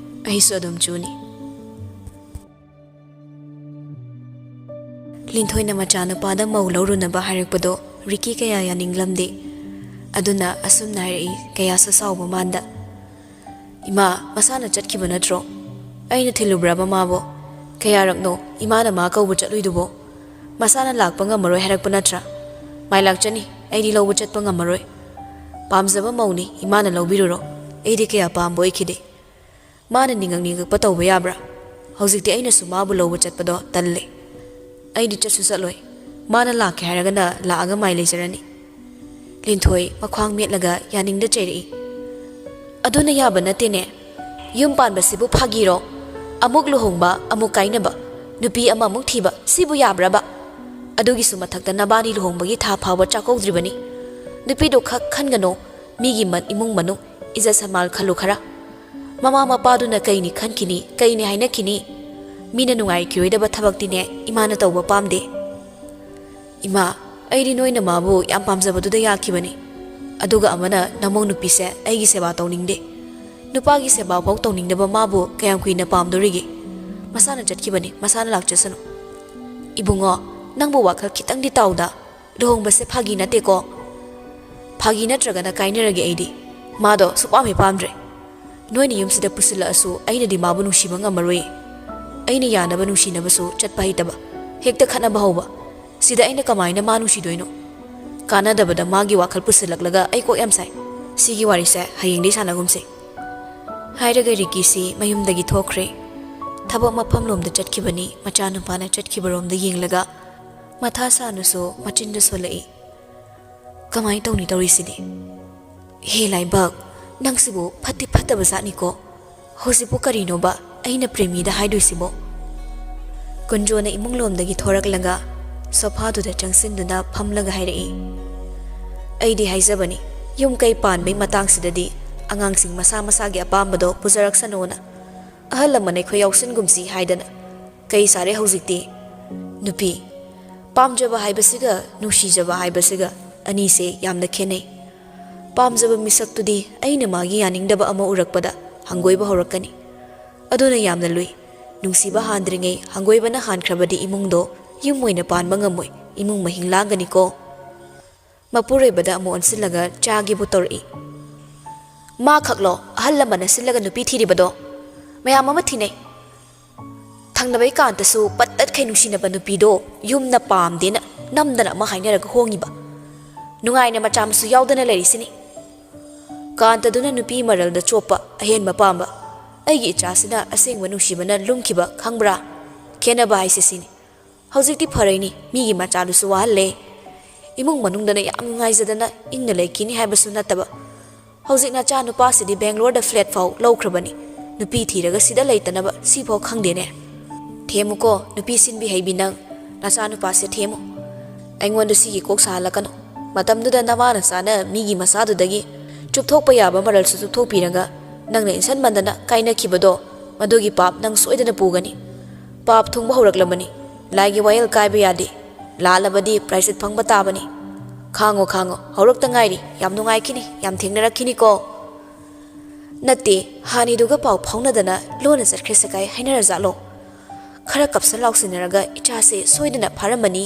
ꯑꯩꯁꯨ ꯑꯗꯨꯝ ꯆꯨꯅꯤ꯫ ꯂꯤꯟꯊꯣꯏꯅ ꯃꯆꯥꯅꯨꯄꯥꯗ ꯃꯧ ꯂꯧꯔꯨꯅꯕ ꯍꯥꯏꯔꯛꯄꯗꯣ ꯔꯤꯀꯤ ꯀꯌꯥ ꯌꯥꯅꯤꯡꯂꯝꯗꯦ꯫ ꯑꯗꯨꯅ ꯑꯁꯨꯝꯅ ꯍꯥꯏꯔꯛꯏ, ꯀꯌꯥꯁꯨ ꯁꯥꯎꯕ ꯃꯥꯟꯗ, "ꯏꯃꯥ, ꯃꯁꯥꯅ ꯆꯠꯈꯤꯕ ꯅꯠꯇ꯭ꯔꯣ? ꯑꯩꯅ ꯊꯤꯜꯂꯨꯕ꯭ꯔꯕ ꯃꯥꯕꯣ? ꯀꯌꯥꯔꯛꯅꯣ ꯏꯃꯥꯅ ꯃꯥ ꯀꯧꯕ ꯆꯠꯂꯨꯏꯗꯨꯕꯣ? ꯃꯁꯥꯅ ꯂꯥꯛꯄ ꯉꯝꯃꯔꯣꯏ ꯍꯥꯏꯔꯛꯄ ꯅꯠꯇ꯭ꯔꯥ? ꯃꯥꯏ ꯂꯥꯛꯆꯅꯤ, ꯑꯩꯗꯤ ꯂꯧꯕ ꯆꯠꯄ ꯉꯝꯃꯔꯣꯏ꯫ ꯄꯥꯝꯖꯕ ꯃꯧꯅꯤ, ꯏꯃꯥꯅ ꯂꯧꯕꯤꯔꯨꯔꯣ꯫ ꯑꯩꯗꯤ ꯀꯌꯥ ꯄꯥꯝꯕ ꯑꯣꯏꯈꯤꯗꯦ꯫ ꯃꯥꯅ ꯅꯤꯡꯉꯛ ꯅꯤꯡꯉꯛꯄ ꯇꯧꯕ ꯌꯥꯕ꯭ꯔꯥ? ꯍꯧꯖꯤꯛꯇꯤ ꯑꯩꯅꯁꯨ ꯃꯥꯕꯨ ꯂꯧꯕ ꯆꯠꯄꯗꯣ ꯇꯜꯂꯦ꯫ ꯑꯩꯗꯤ ꯆꯠꯁꯨ ꯆꯠꯂꯣꯏ꯫ ꯃꯥꯅ ꯂꯥꯛꯀꯦ ꯍꯥꯏꯔꯒꯅ ꯂꯥꯛꯑꯒ ꯃꯥꯏ ꯂꯩꯖꯔꯅꯤ꯫" ꯂꯤꯟꯊꯣꯏ ꯃꯈ꯭ꯋꯥꯡ ꯃꯦꯠꯂꯒ ꯌꯥꯅꯤꯡꯗ ꯆꯩꯔꯛꯏ꯫ "ꯑꯗꯨꯅ ꯌꯥꯕ ꯅꯠꯇꯦꯅꯦ꯫ ꯌꯨꯝ ꯄꯥꯟꯕꯁꯤꯕꯨ ꯐꯥꯒꯤꯔꯣ? ꯑꯃꯨꯛ ꯂꯨꯍꯣꯡꯕ, ꯑꯃꯨꯛ ꯀꯥꯏꯅꯕ, ꯅꯨꯄꯤ ꯑꯃꯃꯨꯛ ꯊꯤꯕ, ꯁꯤꯕꯨ ꯌꯥꯕ꯭ꯔꯕ? ꯑꯗꯨꯒꯤꯁꯨ ꯃꯊꯛꯇ ꯅꯕꯥꯅꯤ ꯂꯨꯍꯣꯡꯕꯒꯤ ꯊꯥ ꯐꯥꯎꯕ ꯆꯥꯛꯀꯧꯗ꯭ꯔꯤꯕꯅꯤ꯫ ꯅꯨꯄꯤꯗꯣ ꯈꯛ ꯈꯟꯒꯅꯣ, ꯃꯤꯒꯤ ꯃꯟ-, ꯏꯃꯨꯡ ꯃꯅꯨꯡ, ꯏꯖꯠ ꯁꯟꯃꯥꯟ ꯈꯜꯂꯨ ꯈꯔ꯫ ꯃꯃꯥ ꯃꯄꯥꯗꯨꯅ ꯀꯩꯅꯤ ꯈꯟꯈꯤꯅꯤ, ꯀꯩꯅꯤ ꯍꯥꯏꯅꯈꯤꯅꯤ? ꯃꯤꯅ ꯅꯨꯡꯉꯥꯏꯈꯤꯔꯣꯏꯗꯕ ꯊꯕꯛꯇꯤꯅꯦ ꯏꯃꯥꯅ ꯇꯧꯕ ꯄꯥꯝꯗꯦ꯫" "ꯏꯃꯥ, ꯑꯩꯗꯤ ꯅꯣꯏꯅ ꯃꯥꯕꯨ ꯌꯥꯝ ꯄꯥꯝꯖꯕꯗꯨꯗ ꯌꯥꯈꯤꯕꯅꯤ꯫ ꯑꯗꯨꯒ ꯑꯃꯅ ꯅꯃꯧ ꯅꯨꯄꯤꯁꯦ ꯑꯩꯒꯤ ꯁꯦꯕꯥ ꯇꯧꯅꯤꯡꯗꯦ꯫ ꯅꯨꯄꯥꯒꯤ ꯁꯦꯕꯥ ꯐꯥꯎ ꯇꯧꯅꯤꯡꯗꯕ ꯃꯥꯕꯨ ꯀꯌꯥꯝ ꯀꯨꯏꯅ ꯄꯥꯝꯗꯣꯔꯤꯒꯦ? ꯃꯁꯥꯅ ꯆꯠꯈꯤꯕꯅꯤ, ꯃꯁꯥꯅ ꯂꯥꯛꯆꯁꯅꯨ꯫" "ꯏꯕꯨꯡꯉꯣ, ꯅꯪꯕꯨ ꯋꯥꯈꯜ ꯈꯤꯇꯪꯗꯤ ꯇꯥꯎꯗ꯫ ꯂꯨꯍꯣꯡꯕꯁꯦ ꯐꯥꯒꯤ ꯅꯠꯇꯦꯀꯣ꯫ ꯐꯥꯒꯤ ꯅꯠꯇ꯭ꯔꯒꯅ ꯀꯥꯏꯅꯔꯒꯦ ꯑꯩꯗꯤ꯫ ꯃꯥꯗꯣ ꯁꯨꯛꯄꯥꯝ ꯍꯦꯛ ꯄꯥꯝꯗ꯭ꯔꯦ꯫ ꯅꯣꯏꯅ ꯌꯨꯝꯁꯤꯗ ꯄꯨꯁꯤꯜꯂꯛꯑꯁꯨ ꯑꯩꯅꯗꯤ ꯃꯥꯕꯨ ꯅꯨꯡꯁꯤꯕ ꯉꯝꯃꯔꯣꯏ꯫ ꯑꯩꯅ ꯌꯥꯅꯕ ꯅꯨꯡꯁꯤꯅꯕꯁꯨ ꯆꯠꯄ ꯍꯩꯇꯕ꯫ ꯍꯦꯛꯇ ꯈꯠꯅꯕ ꯍꯧꯕ꯫ ꯁꯤꯗ ꯑꯩꯅ ꯀꯃꯥꯏꯅ ꯃꯥ ꯅꯨꯡꯁꯤꯗꯣꯏꯅꯣ? ꯀꯥꯟꯅꯗꯕꯗ ꯃꯥꯒꯤ ꯋꯥꯈꯜ ꯄꯨꯁꯤꯜꯂꯛꯂꯒ ꯑꯩ ꯀꯣꯛ ꯌꯥꯝ ꯁꯥꯏ꯫ ꯁꯤꯒꯤ ꯋꯥꯔꯤꯁꯦ ꯍꯌꯦꯡꯗꯩ ꯁꯥꯟꯅꯒꯨꯝꯁꯦ꯫" ꯍꯥꯏꯔꯒ ꯔꯤꯀꯤꯁꯤ ꯃꯌꯨꯝꯗꯒꯤ ꯊꯣꯛꯈ꯭ꯔꯦ꯫ ꯊꯕꯛ ꯃꯐꯝꯂꯣꯝꯗ ꯆꯠꯈꯤꯕꯅꯤ, ꯃꯆꯥꯅꯨꯄꯥꯅ ꯆꯠꯈꯤꯕꯔꯣꯝꯗ ꯌꯦꯡꯂꯒ꯫ ꯃꯊꯥ ꯁꯥꯅꯁꯨ ꯃꯆꯤꯟꯗ ꯁꯣꯜꯂꯛꯏ꯫ "ꯀꯃꯥꯏ ꯇꯧꯅꯤ ꯇꯧꯔꯤꯁꯤꯗꯤ? ꯍꯦ ꯂꯥꯏꯕꯛ, ꯅꯪꯁꯤꯕꯨ ꯐꯠꯇꯤ ꯐꯠꯇꯕ ꯖꯥꯠꯅꯤꯀꯣ꯫ ꯍꯧꯖꯤꯛꯄꯨ ꯀꯔꯤꯅꯣꯕ ꯑꯩꯅ ꯄ꯭ꯔꯦꯃꯤꯗ ꯍꯥꯏꯗꯣꯏꯁꯤꯕꯣ?" ꯀꯨꯟꯖꯣꯅ ꯏꯃꯨꯡꯂꯣꯝꯗꯒꯤ ꯊꯣꯔꯛꯂꯒ ꯁꯣꯐꯥꯗꯨꯗ ꯆꯪꯁꯤꯟꯗꯨꯅ ꯐꯝꯂꯒ ꯍꯥꯏꯔꯛꯏ꯫ "ꯑꯩꯗꯤ ꯍꯥꯏꯖꯕꯅꯤ, ꯌꯨꯝ ꯀꯩ ꯄꯥꯟꯕꯩ ꯃꯇꯥꯡꯁꯤꯗꯗꯤ ꯑꯉꯥꯡꯁꯤꯡ ꯃꯁꯥ ꯃꯁꯥꯒꯤ ꯑꯄꯥꯝꯕꯗꯣ ꯄꯨꯖꯔꯛꯁꯅꯣꯅ꯫ ꯑꯍꯜ ꯂꯃꯟ ꯑꯩꯈꯣꯏ ꯌꯥꯎꯁꯤꯟꯒꯨꯝꯁꯤ ꯍꯥꯏꯗꯅ꯫ ꯀꯩ ꯁꯥꯔꯦ ꯍꯧꯖꯤꯛꯇꯤ? ꯅꯨꯄꯤ, ꯄꯥꯝꯖꯕ ꯍꯥꯏꯕꯁꯤꯒ ꯅꯨꯡꯁꯤꯖꯕ ꯍꯥꯏꯕꯁꯤꯒ ꯑꯅꯤꯁꯦ ꯌꯥꯝꯅ ꯈꯦꯠꯅꯩ꯫ ꯄꯥꯝꯖꯕ ꯃꯤꯁꯛꯇꯨꯗꯤ ꯑꯩꯅ ꯃꯥꯒꯤ ꯌꯥꯅꯤꯡꯗꯕ ꯑꯃ ꯎꯔꯛꯄꯗ ꯍꯪꯒꯣꯏꯕ ꯍꯧꯔꯛꯀꯅꯤ꯫ ꯑꯗꯨꯅ ꯌꯥꯝꯅ ꯂꯨꯏ꯫ ꯅꯨꯡꯁꯤꯕ ꯍꯥꯟꯗ꯭ꯔꯤꯉꯩ ꯍꯪꯒꯣꯏꯕꯅ ꯍꯥꯟꯈ꯭ꯔꯕꯗꯤ ꯏꯃꯨꯡꯗꯣ ꯌꯨꯝ ꯑꯣꯏꯅ ꯄꯥꯟꯕ ꯉꯝꯃꯣꯏ, ꯏꯃꯨꯡ ꯃꯍꯤꯡ ꯂꯥꯡꯒꯅꯤꯀꯣ꯫ ꯃꯄꯨꯔꯣꯏꯕꯗ ꯑꯃꯨꯛ ꯑꯣꯟꯁꯤꯜꯂꯒ ꯆꯥꯒꯦꯕꯨ ꯇꯧꯔꯛꯏ꯫ ꯃꯥ ꯈꯛꯂꯣ ꯑꯍꯜ ꯂꯃꯟꯅ ꯁꯤꯜꯂꯒ ꯅꯨꯄꯤ ꯊꯤꯔꯤꯕꯗꯣ? ꯃꯌꯥꯝ ꯑꯃ ꯊꯤꯅꯩ꯫ ꯊꯪꯅꯕꯩ ꯀꯥꯟꯇꯁꯨ ꯄꯠ ꯇꯠꯈꯩ ꯅꯨꯡꯁꯤꯅꯕ ꯅꯨꯄꯤꯗꯣ ꯌꯨꯝꯅ ꯄꯥꯝꯗꯦꯅ ꯅꯝꯗꯅ ꯑꯃ ꯍꯥꯏꯅꯔꯒ ꯍꯣꯡꯉꯤꯕ꯫ ꯅꯨꯡꯉꯥꯏꯅ ꯃꯆꯥ ꯃꯁꯨ ꯌꯥꯎꯗꯅ ꯂꯩꯔꯤꯁꯤꯅꯤ꯫ ꯀꯥꯟꯇꯗꯨꯅ ꯅꯨꯄꯤ ꯃꯔꯜꯗ ꯆꯣꯞꯄ, ꯑꯍꯦꯟꯕ ꯄꯥꯝꯕ꯫ ꯑꯩꯒꯤ ꯏꯆꯥꯁꯤꯅ ꯑꯁꯦꯡꯕ ꯅꯨꯡꯁꯤꯕꯅ ꯂꯨꯝꯈꯤꯕ ꯈꯪꯕ꯭ꯔꯥ? ꯈꯦꯠꯅꯕ ꯍꯥꯏꯁꯦ ꯁꯤꯅꯤ꯫ ꯍꯧꯖꯤꯛꯇꯤ ꯐꯔꯩꯅꯤ, ꯃꯤꯒꯤ ꯃꯆꯥꯗꯨꯁꯨ ꯋꯥꯍꯜꯂꯦ꯫ ꯏꯃꯨꯡ ꯃꯅꯨꯡꯗꯅ ꯌꯥꯝ ꯅꯨꯡꯉꯥꯏꯖꯗꯅ ꯏꯪꯅ ꯂꯩꯈꯤꯅꯤ ꯍꯥꯏꯕꯁꯨ ꯅꯠꯇꯕ꯫ ꯍꯧꯖꯤꯛ ꯅꯆꯥ ꯅꯨꯄꯥꯁꯤꯗꯤ ꯕꯦꯡꯒ꯭ꯂꯣꯔꯗ ꯐ꯭ꯂꯦꯠ ꯐꯥꯎ ꯂꯧꯈ꯭ꯔꯕꯅꯤ꯫ ꯅꯨꯄꯤ ꯊꯤꯔꯒ ꯁꯤꯗ ꯂꯩꯇꯅꯕ ꯁꯤꯐꯥꯎ ꯈꯪꯗꯦꯅꯦ꯫ ꯊꯦꯝꯃꯨꯀꯣ, ꯅꯨꯄꯤ ꯁꯤꯟꯕꯤ ꯍꯩꯕꯤ ꯅꯪ, ꯅꯆꯥ ꯅꯨꯄꯥꯁꯦ ꯊꯦꯝꯃꯨ꯫ ꯑꯩꯉꯣꯟꯗ ꯁꯤꯒꯤ ꯀꯣꯛ ꯁꯥꯍꯜꯂꯛꯀꯅꯨ꯫ ꯃꯇꯝꯗꯨꯗ ꯅꯃꯥ ꯅꯆꯥꯅ ꯃꯤꯒꯤ ꯃꯆꯥꯗꯨꯗꯒꯤ ꯆꯨꯞꯊꯣꯛꯄ ꯌꯥꯕ ꯃꯔꯜꯁꯨ ꯆꯨꯞꯊꯣꯛꯄꯤꯔꯒ ꯅꯪꯅ ꯏꯟꯁꯟꯃꯟꯗꯅ ꯀꯥꯏꯅꯈꯤꯕꯗꯣ, ꯃꯗꯨꯒꯤ ꯄꯥꯞ ꯅꯪ ꯁꯣꯏꯗꯅ ꯄꯨꯒꯅꯤ꯫ ꯄꯥꯞ ꯊꯨꯡꯕ ꯍꯧꯔꯛꯂꯕꯅꯤ꯫ ꯂꯥꯏꯒꯤ ꯋꯥꯌꯦꯜ ꯀꯥꯏꯕ ꯌꯥꯗꯦ꯫ ꯂꯥꯜꯂꯕꯗꯤ ꯄ꯭ꯔꯥꯏꯁꯤꯠ ꯐꯪꯕ ꯇꯥꯕꯅꯤ꯫ ꯈꯥꯡꯉꯣ, ꯈꯥꯡꯉꯣ, ꯍꯧꯔꯛꯇ ꯉꯥꯏꯔꯤ, ꯌꯥꯝ ꯅꯨꯡꯉꯥꯏꯈꯤꯅꯤ, ꯌꯥꯝ ꯊꯦꯡꯅꯔꯛꯈꯤꯅꯤꯀꯣ꯫ ꯅꯠꯇꯦ, ꯍꯥꯟꯅꯤꯗꯨꯒ ꯄꯥꯎ ꯐꯥꯎꯅꯗꯅ ꯂꯣꯟꯅ ꯆꯠꯈ꯭ꯔꯦ ꯁꯀꯥꯏ ꯍꯥꯏꯅꯔꯖꯥꯠꯂꯣ? ꯈꯔ ꯀꯞꯁꯟ ꯂꯥꯎꯁꯤꯟꯅꯔꯒ ꯏꯆꯥꯁꯦ ꯁꯣꯏꯗꯅ ꯐꯥꯔꯝꯃꯅꯤ꯫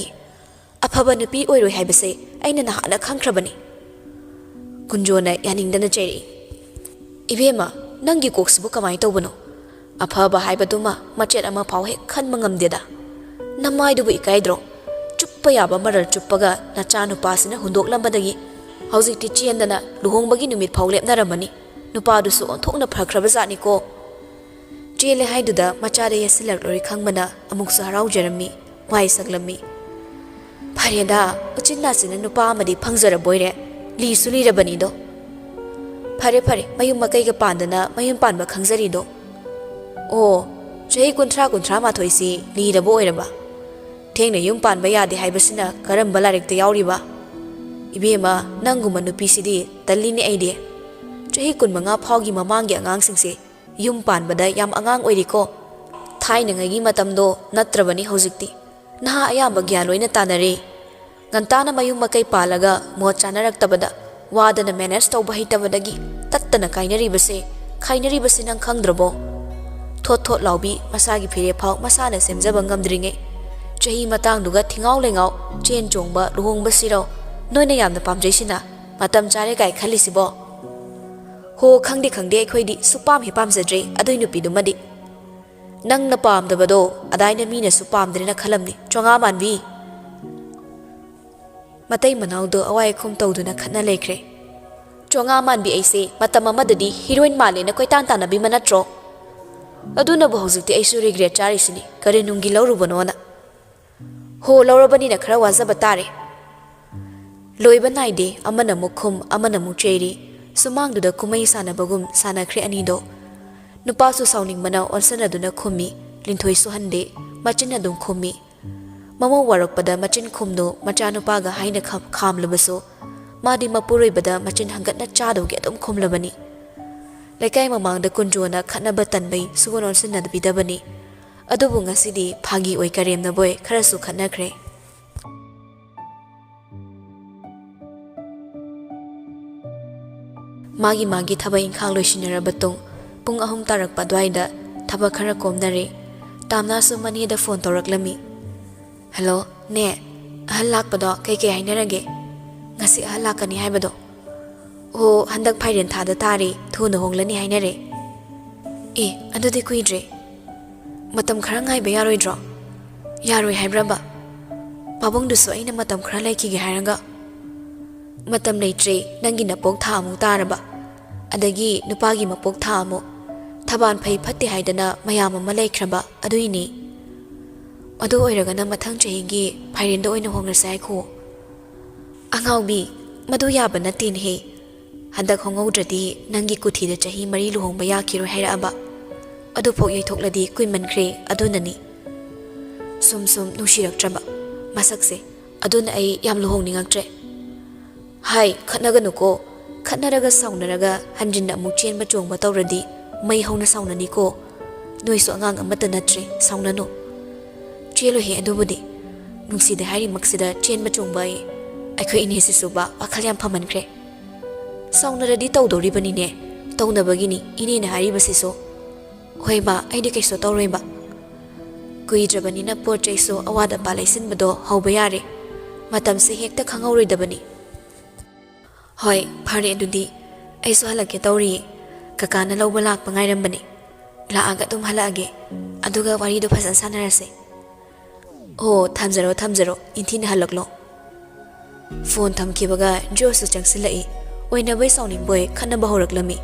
ꯑꯐꯕ ꯅꯨꯄꯤ ꯑꯣꯏꯔꯣꯏ ꯍꯥꯏꯕꯁꯦ ꯑꯩꯅ ꯅꯍꯥꯟꯅ ꯈꯪꯈ꯭ꯔꯕꯅꯤ꯫ ꯀꯨꯟꯖꯣꯅ ꯌꯥꯅꯤꯡꯗꯅ ꯆꯩꯔꯛꯏ꯫ ꯏꯕꯦꯝꯃ, ꯅꯪꯒꯤ ꯀꯣꯛꯁꯤꯕꯨ ꯀꯃꯥꯏꯅ ꯇꯧꯕꯅꯣ? ꯑꯐꯕ ꯍꯥꯏꯕꯗꯨꯃ ꯃꯆꯦꯠ ꯑꯃ ꯐꯥꯎ ꯍꯦꯛ ꯈꯟꯕ ꯉꯝꯗꯦꯗ꯫ ꯅꯃꯥꯏꯗꯨꯕꯨ ꯏꯀꯥꯏꯗ꯭ꯔꯣ? ꯆꯨꯞꯄ ꯌꯥꯕ ꯃꯔꯜ ꯆꯨꯞꯄꯒ ꯅꯆꯥ ꯅꯨꯄꯥꯁꯤꯅ ꯍꯨꯟꯗꯣꯛꯂꯝꯕꯗꯒꯤ ꯍꯧꯖꯤꯛꯇꯤ ꯆꯦꯟꯗꯅ ꯂꯨꯍꯣꯡꯕꯒꯤ ꯅꯨꯃꯤꯠ ꯐꯥꯎ ꯂꯦꯞꯅꯔꯝꯃꯅꯤ꯫ ꯅꯨꯄꯥꯗꯨꯁꯨ ꯑꯣꯟꯊꯣꯛꯅ ꯐꯈ꯭ꯔꯕ ꯖꯥꯠꯅꯤꯀꯣ꯫ ꯆꯦꯜꯂꯦ ꯍꯥꯏꯗꯨꯗ ꯃꯆꯥꯗ ꯌꯦꯠꯁꯤꯜꯂꯛꯂꯣꯏ ꯈꯪꯕꯅ ꯑꯃꯨꯛꯁꯨ ꯍꯔꯥꯎꯖꯔꯝꯃꯤ, ꯋꯥꯏ ꯁꯪꯂꯝꯃꯤ꯫ ꯐꯔꯦꯗ, ꯎꯆꯤꯟ ꯅꯥꯆꯤꯟꯅ ꯅꯨꯄꯥ ꯑꯃꯗꯤ ꯐꯪꯖꯔꯕꯣꯏꯔꯦ꯫ ꯂꯤꯁꯨ ꯂꯤꯔꯕꯅꯤꯗꯣ꯫ ꯐꯔꯦ ꯐꯔꯦ, ꯃꯌꯨꯝ ꯃꯀꯩꯒ ꯄꯥꯟꯗꯅ ꯃꯌꯨꯝ ꯄꯥꯟꯕ ꯈꯪꯖꯔꯤꯗꯣ꯫ ꯑꯣ, ꯆꯍꯤ ꯀꯨꯟꯊ꯭ꯔꯥ, ꯀꯨꯟꯊ꯭ꯔꯥ ꯃꯥꯊꯣꯏꯁꯤ ꯂꯤꯔꯕ ꯑꯣꯏꯔꯕ? ꯊꯦꯡꯅ ꯌꯨꯝ ꯄꯥꯟꯕ ꯌꯥꯗꯦ ꯍꯥꯏꯕꯁꯤꯅ ꯀꯔꯝꯕ ꯂꯥꯏꯔꯤꯛꯇ ꯌꯥꯎꯔꯤꯕ? ꯏꯕꯦꯝꯃ, ꯅꯪꯒꯨꯝꯕ ꯅꯨꯄꯤꯁꯤꯗꯤ ꯇꯜꯂꯤꯅꯦ ꯑꯩꯗꯤ꯫ ꯆꯍꯤ ꯀꯨꯟꯃꯉꯥ ꯐꯥꯎꯒꯤ ꯃꯃꯥꯡꯒꯤ ꯑꯉꯥꯡꯁꯤꯡꯁꯦ ꯌꯨꯝ ꯄꯥꯟꯕꯗ ꯌꯥꯝ ꯑꯉꯥꯡ ꯑꯣꯏꯔꯤꯀꯣ꯫ ꯊꯥꯏꯅꯉꯩꯒꯤ ꯃꯇꯝꯗꯣ ꯅꯠꯇ꯭ꯔꯕꯅꯤ ꯍꯧꯖꯤꯛꯇꯤ꯫ ꯅꯍꯥ ꯑꯌꯥꯝꯕ ꯒ꯭ꯌꯥꯟ ꯂꯣꯏꯅ ꯇꯥꯅꯔꯦ꯫ ꯉꯟꯇꯥꯅ ꯃꯌꯨꯝ ꯃꯀꯩ ꯄꯥꯜꯂꯒ ꯃꯣꯠ ꯆꯥꯅꯔꯛꯇꯕꯗ, ꯋꯥꯗꯅ ꯃꯦꯅꯦꯖ ꯇꯧꯕ ꯍꯩꯇꯕꯗꯒꯤ ꯇꯠꯇꯅ ꯀꯥꯏꯅꯔꯤꯕꯁꯦ, ꯈꯥꯏꯅꯔꯤꯕꯁꯦ ꯅꯪ ꯈꯪꯗ꯭ꯔꯕꯣ? ꯊꯣꯠ ꯊꯣꯠ ꯂꯥꯎꯕꯤ ꯃꯁꯥꯒꯤ ꯐꯤꯔꯦꯞ ꯐꯥꯎ ꯃꯁꯥꯅ ꯁꯦꯝꯖꯕ ꯉꯝꯗ꯭ꯔꯤꯉꯩ, ꯆꯍꯤ ꯃꯇꯥꯡꯗꯨꯒ ꯊꯤꯉꯥꯎ ꯂꯩꯉꯥꯎ ꯆꯦꯟ ꯆꯣꯡꯕ ꯂꯨꯍꯣꯡꯕꯁꯤꯔꯣ ꯅꯣꯏꯅ ꯌꯥꯝꯅ ꯄꯥꯝꯖꯩꯁꯤꯅ? ꯃꯇꯝ ꯆꯥꯔꯦ ꯀꯥꯏ ꯈꯜꯂꯤꯁꯤꯕꯣ? ꯍꯣ, ꯈꯪꯗꯦ ꯈꯪꯗꯦ, ꯑꯩꯈꯣꯏꯗꯤ ꯁꯨꯄꯥꯝ ꯍꯦꯛ ꯄꯥꯝꯖꯗ꯭ꯔꯦ ꯑꯗꯨꯏ ꯅꯨꯄꯤꯗꯨꯃꯗꯤ꯫ ꯅꯪꯅ ꯄꯥꯝꯗꯕꯗꯣ ꯑꯗꯥꯏꯅ ꯃꯤꯅꯁꯨ ꯄꯥꯝꯗ꯭ꯔꯦꯅ ꯈꯜꯂꯝꯅꯤ, ꯆꯣꯉꯥ ꯃꯥꯟꯕꯤ꯫ ꯃꯇꯩ ꯃꯅꯥꯎꯗꯣ ꯑꯋꯥꯏ ꯑꯈꯨꯝ ꯇꯧꯗꯨꯅ ꯈꯠꯅ ꯂꯩꯈ꯭ꯔꯦ꯫ ꯆꯣꯉꯥ ꯃꯥꯟꯕꯤ ꯑꯩꯁꯦ ꯃꯇꯝ ꯑꯃꯗꯗꯤ ꯍꯤꯔꯣꯏꯟ ꯃꯥꯜꯂꯦꯅ ꯀꯣꯏꯇꯥꯟ ꯇꯥꯟꯅꯕꯤꯃ ꯅꯠꯇ꯭ꯔꯣ? ꯑꯗꯨꯅꯕꯨ ꯍꯧꯖꯤꯛꯇꯤ ꯑꯩꯁꯨ ꯔꯤꯒ꯭ꯔꯦꯠ ꯆꯥꯔꯤꯁꯤꯅꯤ, ꯀꯔꯤ ꯅꯨꯡꯒꯤ ꯂꯧꯔꯨꯕꯅꯣꯅ꯫ ꯍꯣ, ꯂꯧꯔꯕꯅꯤꯅ ꯈꯔ ꯋꯥꯖꯕ ꯇꯥꯔꯦ꯫ ꯂꯣꯏꯕ ꯅꯥꯏꯗꯦ, ꯑꯃꯅ ꯑꯃꯨꯛ ꯈꯨꯝ, ꯑꯃꯅ ꯑꯃꯨꯛ ꯆꯩꯔꯤ꯫ ꯁꯨꯃꯥꯡꯗꯨꯗ ꯀꯨꯝꯃꯩ ꯁꯥꯟꯅꯕꯒꯨꯝ ꯁꯥꯟꯅꯈ꯭ꯔꯦ ꯑꯅꯤꯗꯣ꯫ ꯅꯨꯄꯥꯁꯨ ꯁꯥꯎꯅꯤꯡꯕꯅ ꯑꯣꯟꯁꯟꯅꯗꯨꯅ ꯈꯨꯝꯃꯤ, ꯂꯤꯟꯊꯣꯏꯁꯨ ꯍꯟꯗꯦ, ꯃꯆꯤꯟ ꯑꯗꯨꯝ ꯈꯨꯝꯃꯤ꯫ ꯃꯃꯧ ꯋꯥꯔꯛꯄꯗ ꯃꯆꯤꯟ ꯈꯨꯝꯗꯣ ꯃꯆꯥꯅꯨꯄꯥꯒ ꯍꯥꯏꯅ ꯈꯝ-, ꯈꯥꯝꯂꯕꯁꯨ ꯃꯥꯗꯤ ꯃꯄꯨꯔꯣꯏꯕꯗ ꯃꯆꯤꯟ ꯍꯪꯒꯠꯅ ꯆꯥꯗꯧꯒꯤ ꯑꯗꯨꯝ ꯈꯨꯝꯂꯕꯅꯤ꯫ ꯂꯩꯀꯥꯏ ꯃꯃꯥꯡꯗ ꯀꯨꯟꯖꯣꯅ ꯈꯠꯅꯕ ꯇꯟꯕꯩ ꯁꯨꯛꯑꯣꯟ ꯑꯣꯟꯁꯤꯟꯅꯕꯤꯗꯕꯅꯤ꯫ ꯑꯗꯨꯕꯨ ꯉꯁꯤꯗꯤ ꯐꯥꯒꯤ ꯑꯣꯏ ꯀꯔꯦꯝꯅꯕꯣꯏ ꯈꯔꯁꯨ ꯈꯠꯅꯈ꯭ꯔꯦ꯫ ꯃꯥꯒꯤ ꯃꯥꯒꯤ ꯊꯕꯛ ꯏꯪꯈꯥꯡ ꯂꯣꯏꯁꯤꯟꯅꯔꯕ ꯇꯨꯡ, ꯄꯨꯡ ꯑꯍꯨꯝ ꯇꯥꯔꯛꯄ ꯑꯗꯨꯋꯥꯏꯗ ꯊꯕꯛ ꯈꯔ ꯀꯣꯝꯅꯔꯦ꯫ ꯇꯥꯝꯅꯥꯁꯨ ꯃꯅꯦꯗ ꯐꯣꯟ ꯇꯧꯔꯛꯂꯝꯃꯤ꯫ "ꯍꯜꯂꯣ, ꯅꯦ, ꯑꯍꯜ ꯂꯥꯛꯄꯗꯣ ꯀꯩꯀꯩ ꯍꯥꯏꯅꯔꯒꯦ? ꯉꯁꯤ ꯑꯍꯜ ꯂꯥꯛꯀꯅꯤ ꯍꯥꯏꯕꯗꯣ?" "ꯑꯣ, ꯍꯟꯗꯛ ꯐꯥꯏꯔꯦꯟ ꯊꯥꯗ ꯇꯥꯔꯦ, ꯊꯨꯅ ꯍꯣꯡꯂꯅꯤ ꯍꯥꯏꯅꯔꯦ꯫" "ꯑꯦ, ꯑꯗꯨꯗꯤ ꯀꯨꯏꯗ꯭ꯔꯦ꯫ ꯃꯇꯝ ꯈꯔ ꯉꯥꯏꯕ ꯌꯥꯔꯣꯏꯗ꯭ꯔꯣ?" "ꯌꯥꯔꯣꯏ ꯍꯥꯏꯕ꯭ꯔꯕ? ꯄꯥꯕꯨꯡꯗꯨꯁꯨ ꯑꯩꯅ ꯃꯇꯝ ꯈꯔ ꯂꯩꯈꯤꯒꯦ ꯍꯥꯏꯔꯒ?" "ꯃꯇꯝ ꯂꯩꯇ꯭ꯔꯦ, ꯅꯪꯒꯤ ꯅꯄꯣꯛ ꯊꯥ ꯑꯃꯨꯛ ꯇꯥꯔꯕ, ꯑꯗꯒꯤ ꯅꯨꯄꯥꯒꯤ ꯃꯄꯣꯛ ꯊꯥ ꯑꯃꯨꯛ꯫ ꯊꯕꯥꯜ ꯐꯩ ꯐꯠꯇꯦ ꯍꯥꯏꯗꯅ ꯃꯌꯥꯝ ꯑꯃ ꯂꯩꯈ꯭ꯔꯕ, ꯑꯗꯨꯏꯅꯤ꯫ ꯑꯗꯨ ꯑꯣꯏꯔꯒꯅ ꯃꯊꯪ ꯆꯍꯤꯒꯤ ꯐꯥꯏꯔꯦꯟꯗ ꯑꯣꯏꯅ ꯍꯣꯡꯂꯁꯦ ꯍꯥꯏꯈꯣ꯫" "ꯑꯉꯥꯎꯕꯤ, ꯃꯗꯨ ꯌꯥꯕ ꯅꯠꯇꯦꯅꯦꯍꯦ꯫ ꯍꯟꯗꯛ ꯍꯣꯡꯍꯧꯗ꯭ꯔꯗꯤ ꯅꯪꯒꯤ ꯀꯨꯊꯤꯗ ꯆꯍꯤ ꯃꯔꯤ ꯂꯨꯍꯣꯡꯕ ꯌꯥꯈꯤꯔꯣꯏ ꯍꯥꯏꯔꯛꯑꯕ꯫ ꯑꯗꯨꯐꯥꯎ ꯌꯩꯊꯣꯛꯂꯗꯤ ꯀꯨꯏꯃꯟꯈ꯭ꯔꯦ, ꯑꯗꯨꯅꯅꯤ꯫ ꯁꯨꯝ ꯁꯨꯝ ꯅꯨꯡꯁꯤꯔꯛꯇ꯭ꯔꯕ ꯃꯁꯛꯁꯦ꯫ ꯑꯗꯨꯅ ꯑꯩ ꯌꯥꯝ ꯂꯨꯍꯣꯡꯅꯤꯡꯉꯛꯇ꯭ꯔꯦ꯫" "ꯍꯥꯏ, ꯈꯠꯅꯒꯅꯨꯀꯣ꯫ ꯈꯠꯅꯔꯒ ꯁꯥꯎꯅꯔꯒ ꯍꯟꯖꯤꯟꯅ ꯑꯃꯨꯛ ꯆꯦꯟꯕ ꯆꯣꯡꯕ ꯇꯧꯔꯗꯤ ꯃꯩ ꯍꯧꯅ ꯁꯥꯎꯅꯅꯤꯀꯣ꯫ ꯅꯣꯏꯁꯨ ꯑꯉꯥꯡ ꯑꯃꯠꯇ ꯅꯠꯇ꯭ꯔꯦ, ꯁꯥꯎꯅꯅꯨ꯫" "ꯆꯦꯜꯂꯨꯍꯦ, ꯑꯗꯨꯕꯨꯗꯤ꯫ ꯅꯨꯡꯁꯤꯗꯦ ꯍꯥꯏꯔꯤꯃꯛꯁꯤꯗ ꯆꯦꯟꯕ ꯆꯣꯡꯕ ꯑꯌꯦ꯫ ꯑꯩꯈꯣꯏ ꯏꯅꯦꯁꯤꯁꯨꯕ ꯋꯥꯈꯜ ꯌꯥꯝ ꯐꯃꯟꯈ꯭ꯔꯦ꯫" "ꯁꯥꯎꯅꯔꯗꯤ ꯇꯧꯗꯧꯔꯤꯕꯅꯤꯅꯦ, ꯇꯧꯅꯕꯒꯤꯅꯤ ꯏꯅꯦꯅ ꯍꯥꯏꯔꯤꯕꯁꯤꯁꯨ꯫" "ꯍꯣꯏꯕ, ꯑꯩꯗꯤ ꯀꯩꯁꯨ ꯇꯧꯔꯣꯏꯕ꯫" ꯀꯨꯏꯗ꯭ꯔꯕꯅꯤꯅ ꯄꯣꯠ ꯆꯩꯁꯨ ꯑꯋꯥꯠ ꯑꯄꯥ ꯂꯩꯁꯤꯟꯕꯗꯣ ꯍꯧꯕ ꯌꯥꯔꯦ꯫ ꯃꯇꯝꯁꯦ ꯍꯦꯛꯇ ꯈꯪꯍꯧꯔꯣꯏꯗꯕꯅꯤ꯫ ꯍꯣꯏ, ꯐꯔꯦ ꯑꯗꯨꯗꯤ꯫ ꯑꯩꯁꯨ ꯍꯜꯂꯛꯀꯦ ꯇꯧꯔꯤꯌꯦ꯫ ꯀꯀꯥꯅ ꯂꯧꯕ ꯂꯥꯛꯄ ꯉꯥꯏꯔꯝꯕꯅꯦ꯫ ꯂꯥꯛꯑꯒ ꯑꯗꯨꯝ ꯍꯜꯂꯛꯑꯒꯦ꯫ ꯑꯗꯨꯒ ꯋꯥꯔꯤꯗꯣ ꯐꯖꯅ ꯁꯥꯟꯅꯔꯁꯦ꯫ ꯑꯣ, ꯊꯝꯖꯔꯣ, ꯊꯝꯖꯔꯣ꯫ ꯏꯟꯊꯤꯅ ꯍꯜꯂꯛꯂꯣ꯫ ꯐꯣꯟ ꯊꯝꯈꯤꯕꯒ ꯖꯣꯁꯁꯨ ꯆꯪꯁꯤꯜꯂꯛꯏ꯫ ꯑꯣꯏꯅꯕꯣꯏ ꯁꯥꯎꯅꯤꯡꯕꯣꯏ ꯈꯠꯅꯕ ꯍꯧꯔꯛꯂꯝꯃꯤ꯫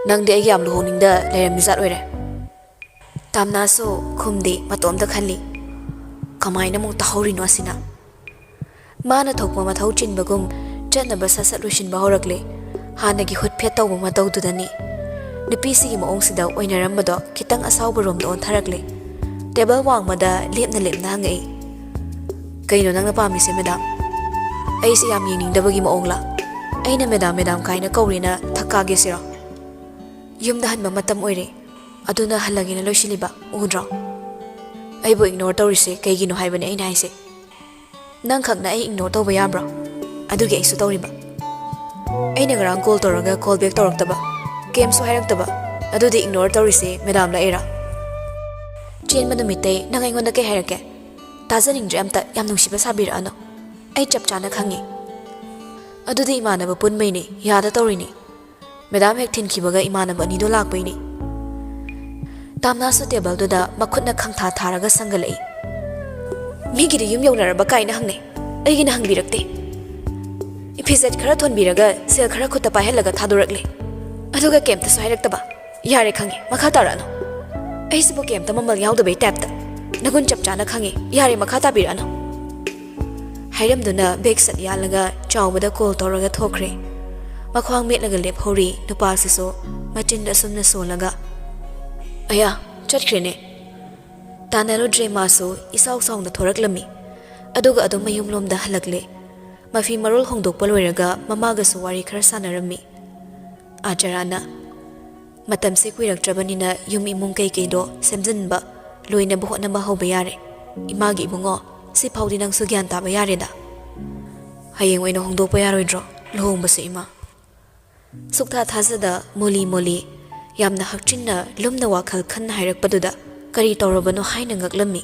"ꯅꯪꯗꯤ ꯑꯩꯒ ꯌꯥꯝ ꯂꯨꯍꯣꯡꯅꯤꯡꯗ ꯂꯩꯔꯝꯃꯤꯖꯥꯠ ꯑꯣꯏꯔꯦ꯫" ꯇꯥꯝꯅꯥꯁꯨ ꯈꯨꯝꯗꯦ, ꯃꯇꯣꯝꯇ ꯈꯜꯂꯤ꯫ "ꯀꯃꯥꯏꯅ ꯑꯃꯨꯛ ꯇꯥꯍꯧꯔꯤꯅꯣ ꯑꯁꯤꯅ?" ꯃꯥꯅ ꯊꯣꯛꯄ ꯃꯊꯧ ꯆꯤꯟꯕꯒꯨꯝ ꯆꯠꯅꯕ ꯁꯠ ꯁꯠ ꯂꯣꯏꯁꯤꯟꯕ ꯍꯧꯔꯛꯂꯦ꯫ ꯍꯥꯟꯅꯒꯤ ꯍꯨꯠ ꯐꯦꯠ ꯇꯧꯕ ꯃꯇꯧꯗꯨꯗꯅꯤ꯫ ꯅꯨꯄꯤꯁꯤꯒꯤ ꯃꯑꯣꯡꯁꯤꯗ ꯑꯣꯏꯅꯔꯝꯕꯗꯣ ꯈꯤꯇꯪ ꯑꯁꯥꯎꯕ ꯔꯣꯝꯗ ꯑꯣꯟꯊꯔꯛꯂꯦ꯫ ꯇꯦꯕꯜ ꯋꯥꯡꯃꯗ ꯂꯦꯞꯅ ꯂꯦꯞꯅ ꯍꯪꯉꯛꯏ꯫ "ꯀꯩꯅꯣ ꯅꯪꯅ ꯄꯥꯝꯃꯤꯁꯦ, ꯃꯦꯗꯥꯝ? ꯑꯩꯁꯦ ꯌꯥꯝ ꯌꯦꯡꯅꯤꯡꯗꯕꯒꯤ ꯃꯑꯣꯡꯂ? ꯑꯩꯅ ꯃꯦꯗꯥꯝ, ꯃꯦꯗꯥꯝ ꯀꯥꯏꯅ ꯀꯧꯔꯦꯅ ꯊꯛꯀꯥꯒꯦ ꯁꯤꯔꯣ? ꯌꯨꯝꯗ ꯍꯟꯕ ꯃꯇꯝ ꯑꯣꯏꯔꯦ, ꯑꯗꯨꯅ ꯍꯜꯂꯒꯦꯅ ꯂꯣꯏꯁꯤꯜꯂꯤꯕ, ꯎꯗ꯭ꯔꯣ? ꯑꯩꯕꯨ ꯏꯒꯅꯣꯔ ꯇꯧꯔꯤꯁꯦ ꯀꯩꯒꯤꯅꯣ ꯍꯥꯏꯕꯅꯦ ꯑꯩꯅ ꯍꯥꯏꯁꯦ꯫ ꯅꯪ ꯈꯛꯅ ꯑꯩ ꯏꯒꯅꯣꯔ ꯇꯧꯕ ꯌꯥꯕ꯭ꯔꯣ? ꯑꯗꯨꯒꯤ ꯑꯩꯁꯨ ꯇꯧꯔꯤꯕ꯫ ꯑꯩꯅ ꯉꯔꯥꯡ ꯀꯣꯜ ꯇꯧꯔꯒ ꯀꯣꯜ ꯕꯦꯛ ꯇꯧꯔꯛꯇꯕ, ꯀꯩꯝꯁꯨ ꯍꯥꯏꯔꯛꯇꯕ, ꯑꯗꯨꯗꯤ ꯏꯒꯅꯣꯔ ꯇꯧꯔꯤꯁꯦ ꯃꯦꯗꯥꯝꯂ ꯑꯩꯔꯥ?" "ꯆꯦꯟꯕ ꯅꯨꯃꯤꯠꯇꯩ ꯅꯪ ꯑꯩꯉꯣꯟꯗ ꯀꯩ ꯍꯥꯏꯔꯛꯀꯦ? ꯇꯥꯖꯅꯤꯡꯗ꯭ꯔꯦ ꯑꯝꯇ, ꯌꯥꯝ ꯅꯨꯡꯁꯤꯕ ꯁꯥꯕꯤꯔꯛꯑꯅꯨ꯫ ꯑꯩ ꯆꯞ ꯆꯥꯅ ꯈꯪꯉꯤ꯫" "ꯑꯗꯨꯗꯤ ꯏꯃꯥꯟꯅꯕ ꯄꯨꯟꯕꯩꯅꯤ, ꯌꯥꯗ ꯇꯧꯔꯤꯅꯤ꯫ ꯃꯦꯗꯥꯝ ꯍꯦꯛ ꯊꯤꯟꯈꯤꯕꯒ ꯏꯃꯥꯟꯅꯕ ꯑꯅꯤꯗꯣ ꯂꯥꯛꯄꯩꯅꯤ꯫" ꯇꯥꯝꯅꯥꯁꯨ ꯇꯦꯕꯜꯗꯨꯗ ꯃꯈꯨꯠꯅ ꯈꯪꯊꯥ ꯊꯥꯔꯒ ꯁꯪꯒꯠꯂꯛꯏ꯫ "ꯃꯤꯒꯤꯗꯤ ꯌꯨꯝ ꯌꯧꯅꯔꯕ ꯀꯥꯏꯅ ꯍꯪꯅꯩ, ꯑꯩꯒꯤꯅ ꯍꯪꯕꯤꯔꯛꯇꯦ꯫ ꯐꯤꯖꯦꯠ ꯈꯔ ꯊꯣꯟꯕꯤꯔꯒ ꯁꯦꯜ ꯈꯔ ꯈꯨꯠꯇ ꯄꯥꯏꯍꯜꯂꯒ ꯊꯥꯗꯣꯔꯛꯂꯦ꯫ ꯑꯗꯨꯒ ꯀꯩꯝꯇꯁꯨ ꯍꯥꯏꯔꯛꯇꯕ꯫ ꯌꯥꯔꯦ, ꯈꯪꯉꯦ, ꯃꯈꯥ ꯇꯥꯔꯛꯑꯅꯨ꯫ ꯑꯩꯁꯤꯕꯨ ꯀꯩꯝꯇ ꯃꯃꯜ ꯌꯥꯎꯗꯕꯩ ꯇꯥꯏꯞꯇ꯫ ꯅꯒꯨꯟ ꯆꯞ ꯆꯥꯅ ꯈꯪꯉꯦ, ꯌꯥꯔꯦ, ꯃꯈꯥ ꯇꯥꯕꯤꯔꯛꯑꯅꯨ꯫" ꯍꯥꯏꯔꯝꯗꯨꯅ ꯕꯦꯛ ꯁꯠ ꯌꯥꯜꯂꯒ ꯆꯥꯎꯕꯗ ꯀꯣꯜ ꯇꯧꯔꯒ ꯊꯣꯛꯈ꯭ꯔꯦ꯫ ꯃꯈ꯭ꯋꯥꯡ ꯃꯦꯠꯂꯒ ꯂꯦꯞꯍꯧꯔꯤ ꯅꯨꯄꯥꯁꯤꯁꯨ, ꯃꯆꯤꯟꯗ ꯑꯁꯨꯝꯅ ꯁꯣꯜꯂꯒ꯫ "ꯑꯌꯥ, ꯆꯠꯈ꯭ꯔꯦꯅꯦ꯫" ꯇꯥꯟꯅꯔꯨꯗ꯭ꯔꯦ, ꯃꯥꯁꯨ ꯏꯁꯥꯎ ꯁꯥꯎꯅ ꯊꯣꯔꯛꯂꯝꯃꯤ꯫ ꯑꯗꯨꯒ ꯑꯗꯨꯝ ꯃꯌꯨꯝꯂꯣꯝꯗ ꯍꯜꯂꯛꯂꯦ꯫ ꯃꯐꯤ ꯃꯔꯣꯜ ꯍꯣꯡꯗꯣꯛꯄ ꯂꯣꯏꯔꯒ ꯃꯃꯥꯒꯁꯨ ꯋꯥꯔꯤ ꯈꯔ ꯁꯥꯟꯅꯔꯝꯃꯤ꯫ ꯑꯥꯆꯥꯔꯥꯅ, "ꯃꯇꯝꯁꯦ ꯀꯨꯏꯔꯛꯇ꯭ꯔꯕꯅꯤꯅ ꯌꯨꯝ ꯏꯃꯨꯡ ꯀꯩꯀꯩꯗꯣ ꯁꯦꯝꯖꯤꯟꯕ ꯂꯣꯏꯅꯕ ꯍꯣꯠꯅꯕ ꯍꯧꯕ ꯌꯥꯔꯦ꯫ ꯏꯃꯥꯒꯤ ꯏꯕꯨꯡꯉꯣ, ꯁꯤꯐꯥꯎꯗꯤ ꯅꯪꯁꯨ ꯒ꯭ꯌꯥꯟ ꯇꯥꯕ ꯌꯥꯔꯦꯗ꯫ ꯍꯌꯦꯡ ꯑꯣꯏꯅ ꯍꯣꯡꯗꯣꯛꯄ ꯌꯥꯔꯣꯏꯗ꯭ꯔꯣ ꯂꯨꯍꯣꯡꯕꯁꯦ, ꯏꯃꯥ?" ꯁꯨꯛꯊꯥ ꯊꯥꯖꯗ ꯃꯣꯂꯤ ꯃꯣꯂꯤ, ꯌꯥꯝꯅ ꯍꯛꯆꯤꯟꯅ ꯂꯨꯝꯅ ꯋꯥꯈꯜ ꯈꯟꯅ ꯍꯥꯏꯔꯛꯄꯗꯨꯗ ꯀꯔꯤ ꯇꯧꯔꯕꯅꯣ ꯍꯥꯏꯅ ꯉꯛꯂꯝꯃꯤ꯫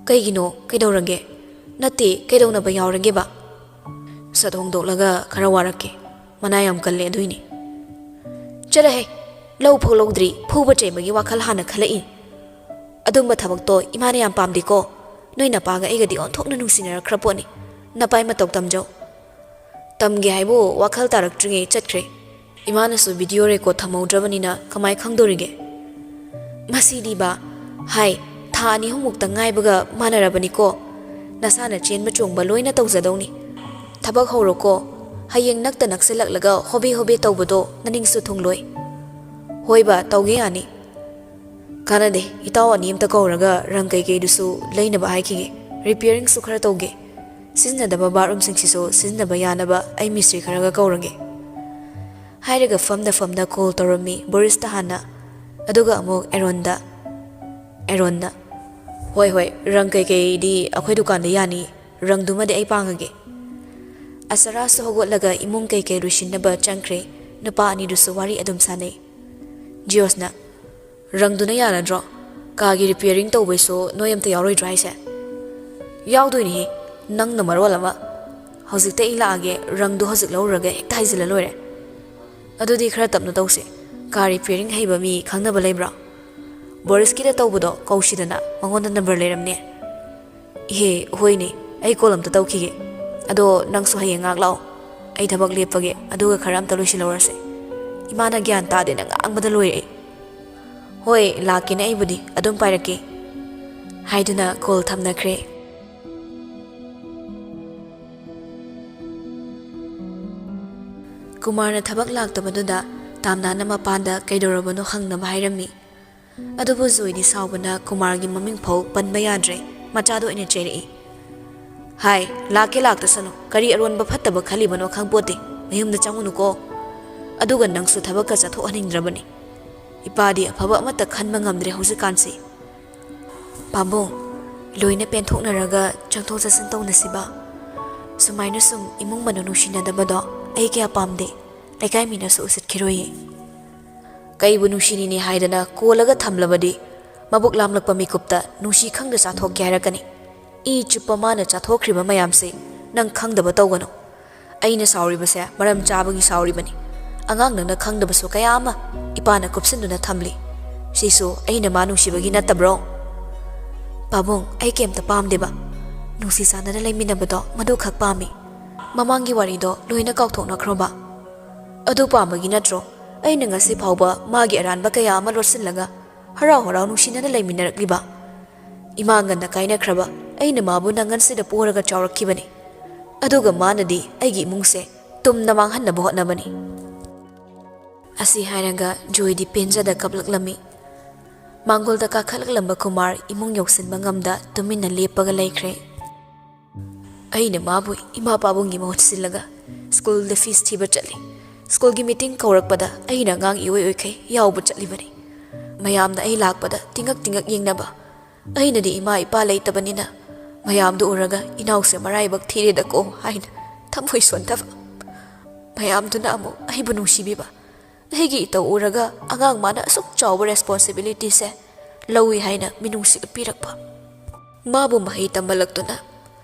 "ꯀꯩꯒꯤꯅꯣ? ꯀꯩꯗꯧꯔꯒꯦ?" "ꯅꯠꯇꯦ, ꯀꯩꯗꯧꯅꯕ ꯌꯥꯎꯔꯒꯦꯕ?" "ꯁꯠ ꯍꯣꯡꯗꯣꯛꯂꯒ ꯈꯔ ꯋꯥꯔꯛꯀꯦ꯫ ꯃꯅꯥ ꯌꯥꯝ ꯀꯜꯂꯦ, ꯑꯗꯨꯏꯅꯦ꯫" "ꯆꯠꯂꯍꯦ, ꯂꯧ ꯐꯥꯎ ꯂꯧꯗ꯭ꯔꯤ, ꯐꯨꯕ ꯆꯩꯕꯒꯤ ꯋꯥꯈꯜ ꯍꯥꯟꯅ ꯈꯜꯂꯛꯏ꯫ ꯑꯗꯨꯝꯕ ꯊꯕꯛꯇꯣ ꯏꯃꯥꯅ ꯌꯥꯝ ꯄꯥꯝꯗꯦꯀꯣ꯫ ꯅꯣꯏ ꯅꯄꯥꯒ ꯑꯩꯒꯗꯤ ꯑꯣꯟꯊꯣꯛꯅ ꯅꯨꯡꯁꯤꯅꯔꯛꯈ꯭ꯔ ꯄꯣꯠꯅꯤ꯫ ꯅꯄꯥꯏ ꯃꯇꯧ ꯇꯝꯖꯧ꯫" "ꯇꯝꯒꯦ ꯍꯥꯏꯕꯨ ꯋꯥꯈꯜ ꯇꯥꯔꯛꯇ꯭ꯔꯤꯉꯩ ꯆꯠꯈ꯭ꯔꯦ꯫ ꯏꯃꯥꯅꯁꯨ ꯚꯤꯗꯤꯑꯣ ꯔꯦꯀꯣꯔꯗ ꯊꯝꯍꯧꯗ꯭ꯔꯕꯅꯤꯅ ꯀꯃꯥꯏ ꯈꯪꯗꯣꯔꯤꯒꯦ?" "ꯃꯁꯤꯗꯤꯕ, ꯍꯥꯏ, ꯊꯥ ꯑꯅꯤ ꯑꯍꯨꯝꯃꯨꯛꯇ ꯉꯥꯏꯕꯒ ꯃꯥꯟꯅꯔꯕꯅꯤꯀꯣ꯫ ꯅꯁꯥꯅ ꯆꯦꯟꯕ ꯆꯣꯡꯕ ꯂꯣꯏꯅ ꯇꯧꯖꯗꯧꯅꯤ꯫ ꯊꯕꯛ ꯍꯧꯔꯣꯀꯣ꯫ ꯍꯌꯦꯡ ꯅꯛꯇ ꯅꯛꯁꯤꯜꯂꯛꯂꯒ ꯍꯣꯕꯦ ꯍꯣꯕꯦ ꯇꯧꯕꯗꯣ ꯅꯅꯤꯡꯁꯨ ꯊꯨꯡꯂꯣꯏ꯫" "ꯍꯣꯏꯕ, ꯇꯧꯒꯦ ꯌꯥꯅꯤ꯫" "ꯀꯥꯟꯅꯗꯦ, ꯏꯇꯥꯎ ꯑꯅꯤ ꯑꯝꯇ ꯀꯧꯔꯒ ꯔꯪ ꯀꯩꯀꯩꯗꯨꯁꯨ ꯂꯩꯅꯕ ꯍꯥꯏꯈꯤꯒꯦ꯫ ꯔꯤꯄꯤꯌꯥꯔꯤꯡꯁꯨ ꯈꯔ ꯇꯧꯒꯦ꯫ ꯁꯤꯖꯤꯟꯅꯗꯕ ꯕꯥꯠꯔꯨꯝꯁꯤꯡꯁꯤꯁꯨ ꯁꯤꯖꯤꯟꯅꯕ ꯌꯥꯅꯕ ꯑꯩ ꯃꯤꯁꯇ꯭ꯔꯤ ꯈꯔꯒ ꯀꯧꯔꯒꯦ꯫" ꯍꯥꯏꯔꯒ ꯐꯝꯅ ꯐꯝꯅ ꯀꯣꯜ ꯇꯧꯔꯝꯃꯤ ꯕꯣꯔꯤꯁꯇ ꯍꯥꯟꯅ, ꯑꯗꯨꯒ ꯑꯃꯨꯛ ꯑꯦꯔꯣꯟꯗ꯫ ꯑꯦꯔꯣꯟꯅ, "ꯍꯣꯏ, ꯍꯣꯏ, ꯔꯪ ꯀꯩꯀꯩꯗꯤ ꯑꯩꯈꯣꯏ ꯗꯨꯀꯥꯟꯗ ꯌꯥꯅꯤ, ꯔꯪꯗꯨꯃꯗꯤ ꯑꯩ ꯄꯥꯡꯉꯒꯦ꯫" ꯑꯁꯔꯥꯁꯨ ꯍꯧꯒꯠꯂꯒ ꯏꯃꯨꯡ ꯀꯩꯀꯩ ꯂꯣꯏꯁꯤꯟꯅꯕ ꯆꯪꯈ꯭ꯔꯦ꯫ ꯅꯨꯄꯥ ꯑꯅꯤꯗꯨꯁꯨ ꯋꯥꯔꯤ ꯑꯗꯨꯝ ꯁꯥꯟꯅꯩ꯫ ꯖꯤꯌꯣꯁꯅ, "ꯔꯪꯗꯨꯅ ꯌꯥꯔꯗ꯭ꯔꯣ? ꯀꯥꯒꯤ ꯔꯤꯄꯤꯌꯥꯔꯤꯡ ꯇꯧꯕꯩꯁꯨ ꯅꯣꯏ ꯑꯝꯇ ꯌꯥꯎꯔꯣꯏꯗ꯭ꯔꯣ ꯍꯥꯏꯁꯦ?" "ꯌꯥꯎꯗꯣꯏꯅꯤꯍꯦ, ꯅꯪꯅ ꯃꯔꯣꯜ ꯑꯃ꯫ ꯍꯧꯖꯤꯛꯇ ꯑꯩ ꯂꯥꯛꯑꯒꯦ, ꯔꯪꯗꯣ ꯍꯧꯖꯤꯛ ꯂꯧꯔꯨꯔꯒ ꯍꯦꯛꯇ ꯍꯥꯏꯖꯤꯜꯂ ꯂꯣꯏꯔꯦ꯫" "ꯑꯗꯨꯗꯤ ꯈꯔ ꯇꯞꯅ ꯇꯧꯁꯦ꯫ ꯀꯥ ꯔꯤꯄꯤꯌꯥꯔꯤꯡ ꯍꯩꯕ ꯃꯤ ꯈꯪꯅꯕ ꯂꯩꯕ꯭ꯔꯣ? ꯕꯣꯔꯤꯁꯀꯤꯗ ꯇꯧꯕꯗꯣ ꯀꯧꯁꯤꯗꯅ, ꯃꯉꯣꯟꯗ ꯅꯝꯕꯔ ꯂꯩꯔꯝꯅꯦ꯫" "ꯏꯍꯦ, ꯍꯣꯏꯅꯦ, ꯑꯩ ꯀꯣꯜ ꯑꯝꯇ ꯇꯧꯈꯤꯒꯦ꯫ ꯑꯗꯣ ꯅꯪꯁꯨ ꯍꯌꯦꯡ ꯉꯥꯏꯍꯥꯛ ꯂꯥꯛꯑꯣ, ꯑꯩ ꯊꯕꯛ ꯂꯦꯞꯄꯒꯦ, ꯑꯗꯨꯒ ꯈꯔ ꯑꯝꯇ ꯂꯣꯏꯁꯤꯜꯍꯧꯔꯁꯦ꯫ ꯏꯃꯥꯅ ꯒ꯭ꯌꯥꯟ ꯇꯥꯗꯦꯅ ꯉꯥꯡꯕꯗ ꯂꯣꯏꯔꯦ ꯑꯩ꯫" "ꯍꯣꯏ, ꯂꯥꯛꯀꯦꯅꯦ, ꯑꯩꯕꯨꯗꯤ ꯑꯗꯨꯝ ꯄꯥꯏꯔꯛꯀꯦ," ꯍꯥꯏꯗꯨꯅ ꯀꯣꯜ ꯊꯝꯅꯈ꯭ꯔꯦ꯫ ꯀꯨꯃꯥꯔꯅ ꯊꯕꯛ ꯂꯥꯛꯇꯕꯗꯨꯗ ꯇꯥꯝꯅꯥꯅ ꯃꯄꯥꯟꯗ ꯀꯩꯗꯧꯔꯕꯅꯣ ꯍꯪꯅꯕ ꯍꯥꯏꯔꯝꯃꯤ꯫ ꯑꯗꯨꯕꯨ ꯖꯣꯏꯗꯤ ꯁꯥꯎꯕꯅ ꯀꯨꯃꯥꯔꯒꯤ ꯃꯃꯤꯡ ꯐꯥꯎ ꯄꯟꯕ ꯌꯥꯗ꯭ꯔꯦ, ꯃꯆꯥꯗ ꯑꯣꯏꯅ ꯆꯩꯔꯛꯏ꯫ "ꯍꯥꯏ, ꯂꯥꯛꯀꯦ ꯂꯥꯛꯇꯁꯅꯨ, ꯀꯔꯤ ꯑꯔꯣꯟꯕ ꯐꯠꯇꯕ ꯈꯜꯂꯤꯕꯅꯣ ꯈꯪꯄꯣꯠꯇꯦ, ꯃꯌꯨꯝꯗ ꯆꯪꯉꯨꯅꯨꯀꯣ꯫ ꯑꯗꯨꯒ ꯅꯪꯁꯨ ꯊꯕꯛꯀ ꯆꯠꯊꯣꯛꯍꯟꯅꯤꯡꯗ꯭ꯔꯕꯅꯤ꯫ ꯏꯄꯥꯗꯤ ꯑꯐꯕ ꯑꯃꯠꯇ ꯈꯟꯕ ꯉꯝꯗ꯭ꯔꯦ ꯍꯧꯖꯤꯛꯀꯥꯟꯁꯤ꯫" "ꯄꯥꯕꯨꯡ, ꯂꯣꯏꯅ ꯄꯦꯟꯊꯣꯛꯅꯔꯒ ꯆꯪꯊꯣꯛ ꯆꯠꯁꯤꯟ ꯇꯧꯅꯁꯤꯕ꯫ ꯁꯨꯃꯥꯏꯅ ꯁꯨꯝ ꯏꯃꯨꯡ ꯃꯅꯨꯡ ꯅꯨꯡꯁꯤꯅꯗꯕꯗꯣ ꯑꯩ ꯀꯌꯥ ꯄꯥꯝꯗꯦ꯫ ꯂꯩꯀꯥꯏ ꯃꯤꯅꯁꯨ ꯎꯁꯤꯠꯈꯤꯔꯣꯏꯌꯦ꯫" ꯀꯩꯕꯨ ꯅꯨꯡꯁꯤꯅꯤꯅꯦ ꯍꯥꯏꯗꯅ ꯀꯣꯜꯂꯒ ꯊꯝꯂꯕꯗꯤ, ꯃꯕꯨꯛ ꯂꯥꯝꯂꯛꯄ ꯃꯤꯀꯨꯞꯇ ꯅꯨꯡꯁꯤ ꯈꯪꯗ ꯆꯥꯊꯣꯛꯀꯦ ꯍꯥꯏꯔꯛꯀꯅꯤ꯫ ꯏ ꯆꯨꯞꯄ ꯃꯥꯅ ꯆꯥꯊꯣꯛꯈ꯭ꯔꯤꯕ ꯃꯌꯥꯝꯁꯦ ꯅꯪ ꯈꯪꯗꯕ ꯇꯧꯒꯅꯨ꯫ ꯑꯩꯅ ꯁꯥꯎꯔꯤꯕꯁꯦ ꯃꯔꯝ ꯆꯥꯕꯒꯤ ꯁꯥꯎꯔꯤꯕꯅꯤ꯫ ꯑꯉꯥꯡ ꯅꯪꯅ ꯈꯪꯗꯕꯁꯨ ꯀꯌꯥ ꯑꯃ ꯏꯄꯥꯅ ꯀꯨꯞꯁꯤꯟꯗꯨꯅ ꯊꯝꯂꯤ꯫ ꯁꯤꯁꯨ ꯑꯩꯅ ꯃꯥ ꯅꯨꯡꯁꯤꯕꯒꯤ ꯅꯠꯇꯕ꯭ꯔꯣ? ꯄꯥꯕꯨꯡ, ꯑꯩ ꯀꯩꯝꯇ ꯄꯥꯝꯗꯦꯕ꯫ ꯅꯨꯡꯁꯤ ꯆꯥꯟꯅꯅ ꯂꯩꯃꯤꯟꯅꯕꯗꯣ ꯃꯗꯨꯈꯛ ꯄꯥꯝꯃꯤ꯫ ꯃꯃꯥꯡꯒꯤ ꯋꯥꯔꯤꯗꯣ ꯂꯣꯏꯅ ꯀꯥꯎꯊꯣꯛꯅꯈ꯭ꯔꯣꯕ꯫ ꯑꯗꯨ ꯄꯥꯝꯕꯒꯤ ꯅꯠꯇ꯭ꯔꯣ ꯑꯩꯅ ꯉꯁꯤ ꯐꯥꯎꯕ ꯃꯥꯒꯤ ꯑꯔꯥꯟꯕ ꯀꯌꯥ ꯑꯃ ꯂꯣꯠꯁꯤꯜꯂꯒ ꯍꯔꯥꯎ ꯍꯔꯥꯎ ꯅꯨꯡꯁꯤꯅꯅ ꯂꯩꯃꯤꯟꯅꯔꯛꯂꯤꯕ? ꯏꯃꯥ ꯉꯟꯅ ꯀꯥꯏꯅꯈ꯭ꯔꯕ ꯑꯩꯅ ꯃꯥꯕꯨ ꯅꯪꯒꯟꯁꯤꯗ ꯄꯣꯔꯒ ꯆꯥꯎꯔꯛꯈꯤꯕꯅꯤ꯫ ꯑꯗꯨꯒ ꯃꯥꯅꯗꯤ ꯑꯩꯒꯤ ꯏꯃꯨꯡꯁꯦ ꯇꯨꯝꯅ ꯃꯥꯡꯍꯟꯅꯕ ꯍꯣꯠꯅꯕꯅꯤ꯫ ꯑꯁꯤ ꯍꯥꯏꯔꯒ ꯖꯣꯏꯗꯤ ꯄꯦꯟꯖꯗ ꯀꯞꯂꯛꯂꯝꯃꯤ꯫ ꯃꯥꯡꯒꯣꯜꯗ ꯀꯥꯈꯠꯂꯛꯂꯝꯕ ꯀꯨꯃꯥꯔ ꯏꯃꯨꯡ ꯌꯧꯁꯤꯟꯕ ꯉꯝꯗ ꯇꯨꯃꯤꯟꯅ ꯂꯦꯞꯄꯒ ꯂꯩꯈ꯭ꯔꯦ꯫ ꯑꯩꯅ ꯃꯥꯕꯨ ꯏꯃꯥ ꯄꯥꯕꯨꯡꯒꯤ ꯃꯍꯨꯠ ꯁꯤꯜꯂꯒ ꯁ꯭ꯀꯨꯜꯗ ꯐꯤꯁ ꯊꯤꯕ ꯆꯠꯂꯤ꯫ ꯁ꯭ꯀꯨꯜꯒꯤ ꯃꯤꯇꯤꯡ ꯀꯧꯔꯛꯄꯗ ꯑꯩꯅ ꯑꯉꯥꯡ ꯏꯑꯣꯏ ꯑꯣꯏꯈꯩ ꯌꯥꯎꯕ ꯆꯠꯂꯤꯕꯅꯤ꯫ ꯃꯌꯥꯝꯅ ꯑꯩ ꯂꯥꯛꯄꯗ ꯇꯤꯡꯉꯛ ꯇꯤꯡꯉꯛ ꯌꯦꯡꯅꯕ꯫ ꯑꯩꯅꯗꯤ ꯏꯃꯥ ꯏꯄꯥ ꯂꯩꯇꯕꯅꯤꯅ ꯃꯌꯥꯝꯗꯨ ꯎꯔꯒ "ꯏꯅꯥꯎꯁꯦ ꯃꯔꯥꯏꯕꯛ ꯊꯤꯔꯦꯗꯀꯣ" ꯍꯥꯏꯅ ꯊꯃꯣꯏ ꯁꯣꯟꯊꯕ꯫ ꯃꯌꯥꯝꯗꯨꯅ ꯑꯃꯨꯛ ꯑꯩꯕꯨ ꯅꯨꯡꯁꯤꯕꯤꯕ꯫ ꯑꯩꯒꯤ ꯏꯇꯧ ꯎꯔꯒ ꯑꯉꯥꯡ ꯃꯥꯅ ꯑꯁꯨꯛ ꯆꯥꯎꯕ ꯔꯦꯁꯄꯣꯟꯁꯤꯕꯤꯂꯤꯇꯤꯁꯦ ꯂꯧꯏ ꯍꯥꯏꯅ ꯃꯤꯅꯨꯡꯁꯤꯒ ꯄꯤꯔꯛꯄ꯫ ꯃꯥꯕꯨ ꯃꯍꯩ ꯇꯝꯍꯜꯂꯛꯇꯨꯅ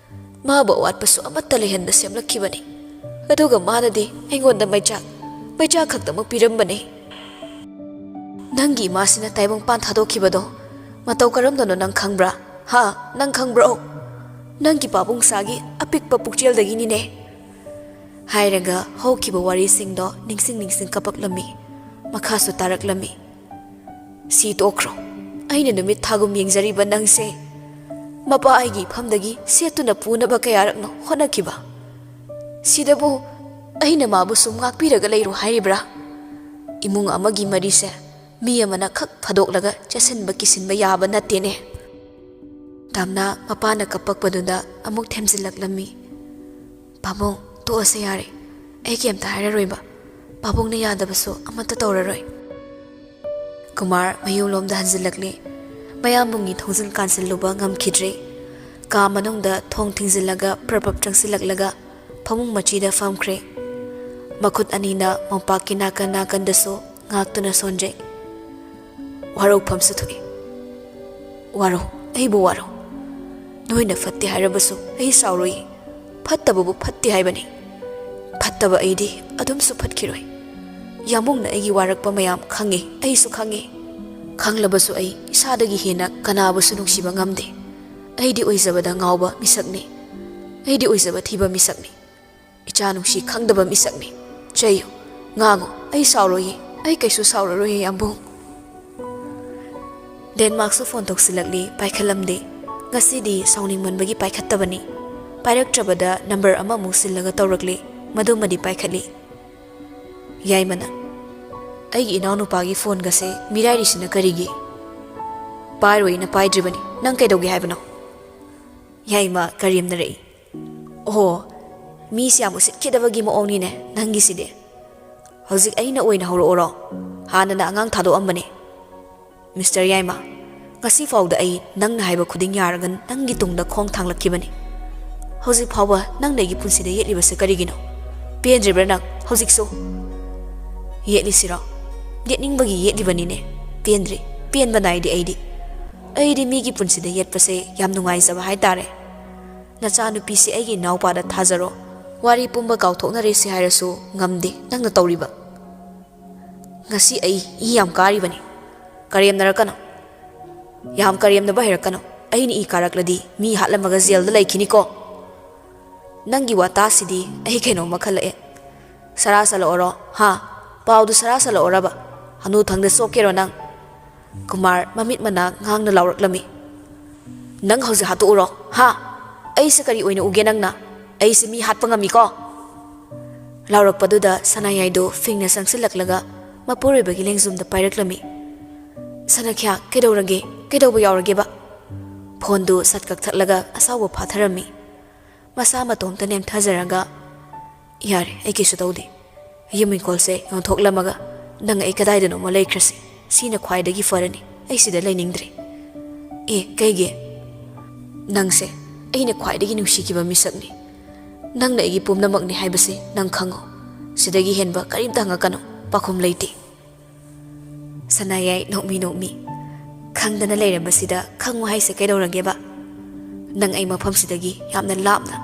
ꯃꯥꯕꯨ ꯑꯋꯥꯠꯄꯁꯨ ꯑꯃꯠꯇ ꯂꯩꯍꯟꯕ ꯁꯦꯝꯂꯛꯈꯤꯕꯅꯤ꯫ ꯑꯗꯨꯒ ꯃꯥꯅꯗꯤ ꯑꯩꯉꯣꯟꯗ ꯃꯩꯆꯥꯛ, ꯃꯩꯆꯥꯛ ꯈꯛꯇꯃꯛ ꯄꯤꯔꯝꯕꯅꯤ꯫ "ꯅꯪꯒꯤ ꯏꯃꯥꯁꯤꯅ ꯇꯥꯏꯕꯪꯄꯥꯟ ꯊꯥꯗꯣꯛꯈꯤꯕꯗꯣ ꯃꯇꯧ ꯀꯔꯝꯅꯅꯣ ꯅꯪ ꯈꯪꯕ꯭ꯔꯥ? ꯍꯥ? ꯅꯪ ꯈꯪꯕ꯭ꯔꯣ? ꯅꯪꯒꯤ ꯄꯥꯕꯨꯡꯁꯥꯒꯤ ꯑꯄꯤꯛꯄ ꯄꯨꯛꯆꯦꯜꯗꯒꯤꯅꯤꯅꯦ", ꯍꯥꯏꯔꯒ ꯍꯧꯈꯤꯕ ꯋꯥꯔꯤꯁꯤꯡꯗꯣ ꯅꯤꯡꯁꯤꯡ ꯅꯤꯡꯁꯤꯡ ꯀꯞꯄꯛꯂꯝꯃꯤ꯫ ꯃꯈꯥꯁꯨ ꯇꯥꯔꯛꯂꯝꯃꯤ꯫ "ꯁꯤ ꯇꯣꯛꯈ꯭ꯔꯣ꯫ ꯑꯩꯅ ꯅꯨꯃꯤꯠ ꯊꯥꯒꯨꯝ ꯌꯦꯡꯖꯔꯤꯕ ꯅꯪꯁꯦ ꯃꯄꯥ ꯑꯩꯒꯤ ꯏꯐꯝꯗꯒꯤ ꯁꯦꯠꯇꯨꯅ ꯄꯨꯅꯕ ꯀꯌꯥꯔꯛꯅꯣ ꯍꯣꯠꯅꯈꯤꯕ꯫ ꯁꯤꯗꯕꯨ ꯑꯩꯅ ꯃꯥꯕꯨ ꯁꯨꯝ ꯉꯥꯛꯄꯤꯔꯒ ꯂꯩꯔꯣ ꯍꯥꯏꯔꯤꯕ꯭ꯔꯥ? ꯏꯃꯨꯡ ꯑꯃꯒꯤ ꯃꯔꯤꯁꯦ ꯃꯤ ꯑꯃꯅ ꯈꯛ ꯐꯥꯗꯣꯛꯂꯒ ꯆꯦꯠꯁꯤꯟꯕ ꯀꯤꯁꯤꯟꯕ ꯌꯥꯕ ꯅꯠꯇꯦꯅꯦ"꯫ ꯇꯝꯅ ꯃꯄꯥꯅ ꯀꯞꯄꯛꯄꯗꯨꯗ ꯑꯃꯨꯛ ꯊꯦꯝꯖꯤꯜꯂꯛꯂꯝꯃꯤ꯫ "ꯄꯥꯕꯨꯡ, ꯇꯣꯛꯑꯁꯦ ꯌꯥꯔꯦ꯫ ꯑꯩ ꯀꯩꯝꯇ ꯍꯥꯏꯔꯔꯣꯏꯕ꯫ ꯄꯥꯕꯨꯡꯅ ꯌꯥꯗꯕꯁꯨ ꯑꯃꯠꯇ ꯇꯧꯔꯔꯣꯏ"꯫ ꯀꯨꯃꯥꯔ ꯃꯌꯨꯝꯂꯣꯝꯗ ꯍꯟꯖꯤꯜꯂꯛꯂꯦ꯫ ꯃꯌꯥꯝꯕꯨꯡꯒꯤ ꯊꯣꯡꯖꯤꯜ ꯀꯥꯟꯁꯤꯜꯂꯨꯕ ꯉꯝꯈꯤꯗ꯭ꯔꯦ꯫ ꯀꯥ ꯃꯅꯨꯡꯗ ꯊꯣꯡ ꯊꯤꯡꯖꯤꯜꯂꯒ ꯄ꯭ꯔꯞ ꯄ꯭ꯔꯞ ꯆꯪꯁꯤꯜꯂꯛꯂꯒ ꯐꯃꯨꯡ ꯃꯆꯤꯗ ꯐꯝꯈ꯭ꯔꯦ꯫ ꯃꯈꯨꯠ ꯑꯅꯤꯅ ꯃꯣꯝꯄꯥꯛꯀꯤ ꯅꯥꯀꯟ ꯅꯥꯀꯟꯗꯁꯨ ꯉꯥꯛꯇꯨꯅ ꯁꯣꯟꯖꯩ꯫ ꯋꯥꯔꯧꯐꯝꯁꯨ ꯊꯣꯛꯏ꯫ ꯋꯥꯔꯧ, ꯑꯩꯕꯨ ꯋꯥꯔꯧ꯫ ꯅꯣꯏꯅ ꯐꯠꯇꯦ ꯍꯥꯏꯔꯕꯁꯨ ꯑꯩ ꯁꯥꯎꯔꯣꯏꯌꯦ꯫ ꯐꯠꯇꯕꯕꯨ ꯐꯠꯇꯦ ꯍꯥꯏꯕꯅꯤ꯫ ꯐꯠꯇꯕ ꯑꯩꯗꯤ ꯑꯗꯨꯝꯁꯨ ꯐꯠꯈꯤꯔꯣꯏ꯫ ꯌꯥꯝꯕꯨꯡꯅ ꯑꯩꯒꯤ ꯋꯥꯔꯛꯄ ꯃꯌꯥꯝ ꯈꯪꯉꯤ, ꯑꯩꯁꯨ ꯈꯪꯉꯤ꯫ ꯈꯪꯂꯕꯁꯨ ꯑꯩ ꯏꯁꯥꯗꯒꯤ ꯍꯦꯟꯅ ꯀꯅꯥꯕꯨꯁꯨ ꯅꯨꯡꯁꯤꯕ ꯉꯝꯗꯦ꯫ ꯑꯩꯗꯤ ꯑꯣꯏꯖꯕꯗ ꯉꯥꯎꯕ ꯃꯤꯁꯛꯅꯤ꯫ ꯑꯩꯗꯤ ꯑꯣꯏꯖꯕ ꯊꯤꯕ ꯃꯤꯁꯛꯅꯤ꯫ ꯏꯆꯥ ꯅꯨꯡꯁꯤ ꯈꯪꯗꯕ ꯃꯤꯁꯛꯅꯤ꯫ ꯆꯩꯌꯨ, ꯉꯥꯡꯉꯨ, ꯑꯩ ꯁꯥꯎꯔꯣꯏꯌꯦ, ꯑꯩ ꯀꯩꯁꯨ ꯁꯥꯎꯔꯔꯣꯏꯌꯦ, ꯌꯥꯝꯕꯨꯡ꯫ ꯗꯦꯟꯃꯥꯔꯛꯁꯨ ꯐꯣꯟ ꯇꯧꯁꯤꯜꯂꯛꯂꯤ, ꯄꯥꯏꯈꯠꯂꯝꯗꯦ꯫ ꯉꯁꯤꯗꯤ ꯁꯥꯎꯅꯤꯡꯃꯟꯕꯒꯤ ꯄꯥꯏꯈꯠꯇꯕꯅꯤ꯫ ꯄꯥꯏꯔꯛꯇ꯭ꯔꯕꯗ ꯅꯝꯕꯔ ꯑꯃꯃꯨꯛ ꯁꯤꯜꯂꯒ ꯇꯧꯔꯛꯂꯤ, ꯃꯗꯨꯃꯗꯤ ꯄꯥꯏꯈꯠꯂꯤ꯫ ꯌꯥꯏꯃꯅ, "ꯑꯩꯒꯤ ꯏꯅꯥꯎꯅꯨꯄꯥꯒꯤ ꯐꯣꯟꯒꯁꯦ ꯃꯤꯔꯥꯏꯔꯤꯁꯤꯅ ꯀꯔꯤꯒꯤ?" "ꯄꯥꯏꯔꯣꯏꯅ ꯄꯥꯏꯗ꯭ꯔꯤꯕꯅꯤ, ꯅꯪ ꯀꯩꯗꯧꯒꯦ ꯍꯥꯏꯕꯅꯣ?" ꯌꯥꯏꯃ ꯀꯔꯦꯝꯅꯔꯛꯏ꯫ "ꯑꯣꯍꯣ, ꯃꯤꯁꯤ ꯌꯥꯝ ꯎꯁꯤꯠꯈꯤꯗꯕꯒꯤ ꯃꯑꯣꯡꯅꯤꯅꯦ ꯅꯪꯒꯤꯁꯤꯗꯤ꯫ ꯍꯧꯖꯤꯛ ꯑꯩꯅ ꯑꯣꯏꯅ ꯍꯧꯔꯛꯑꯣꯔꯣ? ꯍꯥꯟꯅꯅ ꯑꯉꯥꯡ ꯊꯥꯗꯣꯛꯑꯝꯕꯅꯦ꯫ ꯃꯤꯁꯇꯔ ꯌꯥꯏꯃ, ꯉꯁꯤ ꯐꯥꯎꯗ ꯑꯩ ꯅꯪꯅ ꯍꯥꯏꯕ ꯈꯨꯗꯤꯡ ꯌꯥꯔꯒ ꯅꯪꯒꯤ ꯇꯨꯡꯗ ꯈꯣꯡ ꯊꯥꯡꯂꯛꯈꯤꯕꯅꯤ꯫ ꯍꯧꯖꯤꯛ ꯐꯥꯎꯕ ꯅꯪꯅ ꯑꯩꯒꯤ ꯄꯨꯟꯁꯤꯗ ꯌꯦꯠꯂꯤꯕꯁꯦ ꯀꯔꯤꯒꯤꯅꯣ? ꯄꯦꯟꯗ꯭ꯔꯤꯕ꯭ꯔꯥ ꯅꯪ ꯍꯧꯖꯤꯛꯁꯨ?" "ꯌꯦꯠꯂꯤꯁꯤꯔꯣ? ꯌꯦꯠꯅꯤꯡꯕꯒꯤ ꯌꯦꯠꯂꯤꯕꯅꯤꯅꯦ꯫ ꯄꯦꯟꯗ꯭ꯔꯤ, ꯄꯦꯟꯕ ꯅꯥꯏꯗꯦ ꯑꯩꯗꯤ꯫ ꯑꯩꯗꯤ ꯃꯤꯒꯤ ꯄꯨꯟꯁꯤꯗ ꯌꯦꯠꯄꯁꯦ ꯌꯥꯝ ꯅꯨꯡꯉꯥꯏꯖꯕ ꯍꯥꯏꯇꯥꯔꯦ꯫ ꯅꯆꯥꯅꯨꯄꯤꯁꯦ ꯑꯩꯒꯤ ꯏꯅꯥꯎꯄꯥꯗ ꯊꯥꯖꯔꯣ꯫ ꯋꯥꯔꯤ ꯄꯨꯝꯕ ꯀꯥꯎꯊꯣꯛꯅꯔꯦꯁꯦ ꯍꯥꯏꯔꯁꯨ ꯉꯝꯗꯦ ꯅꯪꯅ ꯇꯧꯔꯤꯕ꯫ ꯉꯁꯤ ꯑꯩ ꯏ ꯌꯥꯝ ꯀꯥꯔꯤꯕꯅꯤ꯫ ꯀꯔꯦꯝꯅꯔꯛꯀꯅꯨ꯫ ꯌꯥꯝ ꯀꯔꯦꯝꯅꯕ ꯍꯩꯔꯛꯀꯅꯨ꯫ ꯑꯩꯅ ꯏ ꯀꯥꯔꯛꯂꯗꯤ ꯃꯤ ꯍꯥꯠꯂꯝꯃꯒ ꯖꯦꯜꯗ ꯂꯩꯈꯤꯅꯤꯀꯣ꯫ ꯅꯪꯒꯤ ꯋꯥꯇꯥꯁꯤꯗꯤ ꯑꯩ ꯀꯩꯅꯣꯝꯃ ꯈꯜꯂꯛꯑꯦ꯫ ꯁꯔꯥ ꯁꯜꯂꯛꯑꯣꯔꯣ? ꯍꯥ? ꯄꯥꯎꯗꯨ ꯁꯔꯥ ꯁꯜꯂꯛꯑꯣꯔꯕ? ꯍꯅꯨꯊꯪꯗ ꯆꯣꯞꯀꯦꯔꯣ ꯅꯪ?" ꯀꯨꯃꯥꯔ ꯃꯃꯤꯠ ꯃꯅꯥ ꯉꯥꯡꯅ ꯂꯥꯎꯔꯛꯂꯝꯃꯤ꯫ "ꯅꯪ ꯍꯧꯖꯤꯛ ꯍꯥꯠꯇꯣꯛꯎꯔꯣ, ꯍꯥ? ꯑꯩꯁꯦ ꯀꯔꯤ ꯑꯣꯏꯅ ꯎꯒꯦ ꯅꯪꯅ? ꯑꯩꯁꯦ ꯃꯤ ꯍꯥꯠꯄ ꯉꯝꯃꯤꯀꯣ?" ꯂꯥꯎꯔꯛꯄꯗꯨꯗ ꯁꯅꯥꯌꯥꯏꯗꯨ ꯐꯤꯡꯅ ꯆꯪꯁꯤꯜꯂꯛꯂꯒ ꯃꯄꯨꯔꯣꯏꯕꯒꯤ ꯂꯦꯡꯖꯨꯝꯗ ꯄꯥꯏꯔꯛꯂꯝꯃꯤ꯫ "ꯁꯅꯥꯈ꯭ꯌꯥ, ꯀꯩꯗꯧꯔꯒꯦ? ꯀꯩꯗꯧꯕ ꯌꯥꯎꯔꯒꯦꯕ?" ꯐꯣꯟꯗꯨ ꯁꯠ ꯀꯛꯊꯠꯂꯒ ꯑꯁꯥꯎꯕ ꯐꯥꯊꯔꯝꯃꯤ꯫ ꯃꯁꯥ ꯃꯇꯣꯝꯇ ꯅꯦꯝꯊꯖꯔꯒ, "ꯌꯥꯔꯦ, ꯑꯩ ꯀꯩꯁꯨ ꯇꯧꯗꯦ꯫ ꯌꯨꯝ ꯏꯪꯈꯣꯜꯁꯦ ꯌꯣꯟꯊꯣꯛꯂꯝꯃꯒ ꯅꯪ ꯑꯩ ꯀꯗꯥꯏꯗꯅꯣꯃ ꯂꯩꯈ꯭ꯔꯁꯤ꯫ ꯁꯤꯅ ꯈ꯭ꯋꯥꯏꯗꯒꯤ ꯐꯔꯅꯤ꯫ ꯑꯩ ꯁꯤꯗ ꯂꯩꯅꯤꯡꯗ꯭ꯔꯦ꯫" "ꯑꯦ, ꯀꯩꯒꯤ? ꯅꯪꯁꯦ ꯑꯩꯅ ꯈ꯭ꯋꯥꯏꯗꯒꯤ ꯅꯨꯡꯁꯤꯈꯤꯕ ꯃꯤꯁꯛꯅꯤ꯫ ꯅꯪꯅ ꯑꯩꯒꯤ ꯄꯨꯝꯅꯃꯛꯅꯤ ꯍꯥꯏꯕꯁꯤ ꯅꯪ ꯈꯪꯉꯣ꯫ ꯁꯤꯗꯒꯤ ꯍꯦꯟꯕ ꯀꯔꯤꯝꯇ ꯍꯪꯉꯛꯀꯅꯨ, ꯄꯥꯈꯨꯝ ꯂꯩꯇꯦ꯫" ꯁꯅꯥꯌꯥꯏ ꯅꯣꯛꯃꯤ ꯅꯣꯛꯃꯤ꯫ "ꯈꯪꯗꯅ ꯂꯩꯔꯕꯁꯤꯗ ꯈꯪꯉꯨ ꯍꯥꯏꯁꯦ ꯀꯩꯗꯧꯔꯒꯦꯕ? ꯅꯪ ꯑꯩ ꯃꯐꯝꯁꯤꯗꯒꯤ ꯌꯥꯝꯅ ꯂꯥꯞꯅ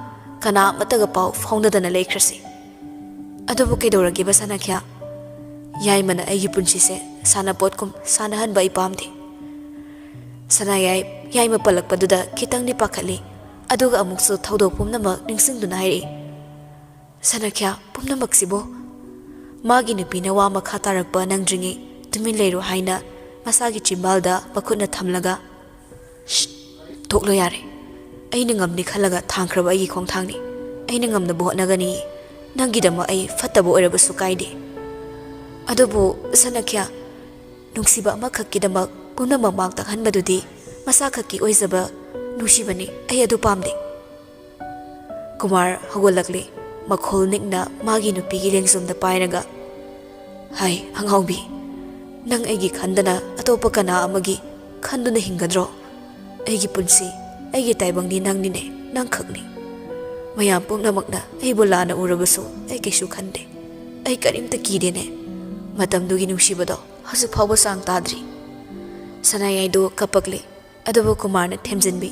ꯀꯅꯥ ꯑꯃꯠꯇꯒ ꯄꯥꯎ ꯐꯥꯎꯅꯗꯅ ꯂꯩꯈ꯭ꯔꯁꯤ꯫ ꯑꯗꯨꯕꯨ ꯀꯩꯗꯧꯔꯒꯦꯕ ꯁꯅꯥꯈ꯭ꯌꯥ? ꯌꯥꯏꯃꯅ ꯑꯩꯒꯤ ꯄꯨꯟꯁꯤꯁꯦ ꯁꯥꯟꯅꯄꯣꯠꯀꯨꯝ ꯁꯥꯟꯅꯍꯟꯕ ꯑꯩ ꯄꯥꯝꯗꯦ꯫" ꯁꯅꯥꯌꯥꯏ ꯌꯥꯏꯃ ꯄꯜꯂꯛꯄꯗꯨꯗ ꯈꯤꯇꯪꯗꯤ ꯄꯥꯈꯠꯂꯤ꯫ ꯑꯗꯨꯒ ꯑꯃꯨꯛꯁꯨ ꯊꯧꯗꯣꯛ ꯄꯨꯝꯅꯃꯛ ꯅꯤꯡꯁꯤꯡꯗꯨꯅ ꯍꯥꯏꯔꯛꯏ, "ꯁꯅꯥꯈ꯭ꯌꯥ, ꯄꯨꯝꯅꯃꯛꯁꯤꯕꯨ?" ꯃꯥꯒꯤ ꯅꯨꯄꯤꯅ ꯋꯥ ꯃꯈꯥ ꯇꯥꯔꯛꯄ ꯅꯪꯗ꯭ꯔꯤꯉꯩ ꯇꯨꯃꯤꯟ ꯂꯩꯔꯣ ꯍꯥꯏꯅ ꯃꯁꯥꯒꯤ ꯆꯤꯝꯕꯥꯜꯗ ꯃꯈꯨꯠꯅ ꯊꯝꯂꯒ, "ꯁ꯭ꯠ, ꯇꯣꯛꯂꯣ ꯌꯥꯔꯦ꯫ ꯑꯩꯅ ꯉꯝꯅꯤ ꯈꯜꯂꯒ ꯊꯥꯡꯈ꯭ꯔꯕ ꯑꯩꯒꯤ ꯈꯣꯡꯊꯥꯡꯅꯤ꯫ ꯑꯩꯅ ꯉꯝꯅꯕ ꯍꯣꯠꯅꯒꯅꯤ꯫ ꯅꯪꯒꯤꯗꯃꯛ ꯑꯩ ꯐꯠꯇꯕ ꯑꯣꯏꯔꯕꯁꯨ ꯀꯥꯏꯗꯦ꯫ ꯑꯗꯨꯕꯨ ꯁꯅꯥꯈ꯭ꯌꯥ, ꯅꯨꯡꯁꯤꯕ ꯑꯃꯈꯛꯀꯤꯗꯃꯛ ꯄꯨꯝꯅꯃꯛ ꯃꯥꯡ ꯇꯥꯛꯍꯟꯕꯗꯨꯗꯤ ꯃꯁꯥ ꯈꯛꯀꯤ ꯑꯣꯏꯖꯕ ꯅꯨꯡꯁꯤꯕꯅꯤ꯫ ꯑꯩ ꯑꯗꯨ ꯄꯥꯝꯗꯦ꯫" ꯀꯨꯃꯥꯔ ꯍꯧꯒꯠꯂꯛꯂꯦ꯫ ꯃꯈꯣꯜ ꯅꯤꯛꯅ ꯃꯥꯒꯤ ꯅꯨꯄꯤꯒꯤ ꯂꯦꯡꯖꯨꯝꯗ ꯄꯥꯏꯔꯒ, "ꯍꯥꯏ, ꯑꯉꯥꯎꯕꯤ, ꯅꯪ ꯑꯩꯒꯤ ꯈꯟꯗꯅ ꯑꯇꯣꯞꯄ ꯀꯅꯥ ꯑꯃꯒꯤ ꯈꯟꯗꯨꯅ ꯍꯤꯡꯒꯗ꯭ꯔꯣ? ꯑꯩꯒꯤ ꯄꯨꯟꯁꯤ, ꯑꯩꯒꯤ ꯇꯥꯏꯕꯪꯗꯤ ꯅꯪꯅꯤꯅꯦ, ꯅꯪꯈꯛꯅꯤ꯫ ꯃꯌꯥꯝ ꯄꯨꯝꯅꯃꯛꯅ ꯑꯩꯕꯨ ꯂꯥꯟꯅ ꯎꯔꯕꯁꯨ ꯑꯩ ꯀꯩꯁꯨ ꯈꯟꯗꯦ꯫ ꯑꯩ ꯀꯔꯤꯝꯇ ꯀꯤꯗꯦꯅꯦ꯫ ꯃꯇꯝꯗꯨꯒꯤ ꯅꯨꯡꯁꯤꯕꯗꯣ ꯍꯧꯖꯤꯛ ꯐꯥꯎꯕ ꯆꯥꯡ ꯇꯥꯗ꯭ꯔꯤ꯫" ꯁꯅꯥꯌꯥꯏꯗꯨ ꯀꯞꯄꯛꯂꯦ꯫ ꯑꯗꯨꯕꯨ ꯀꯨꯃꯥꯔꯅ ꯊꯦꯝꯖꯤꯟꯕꯤ,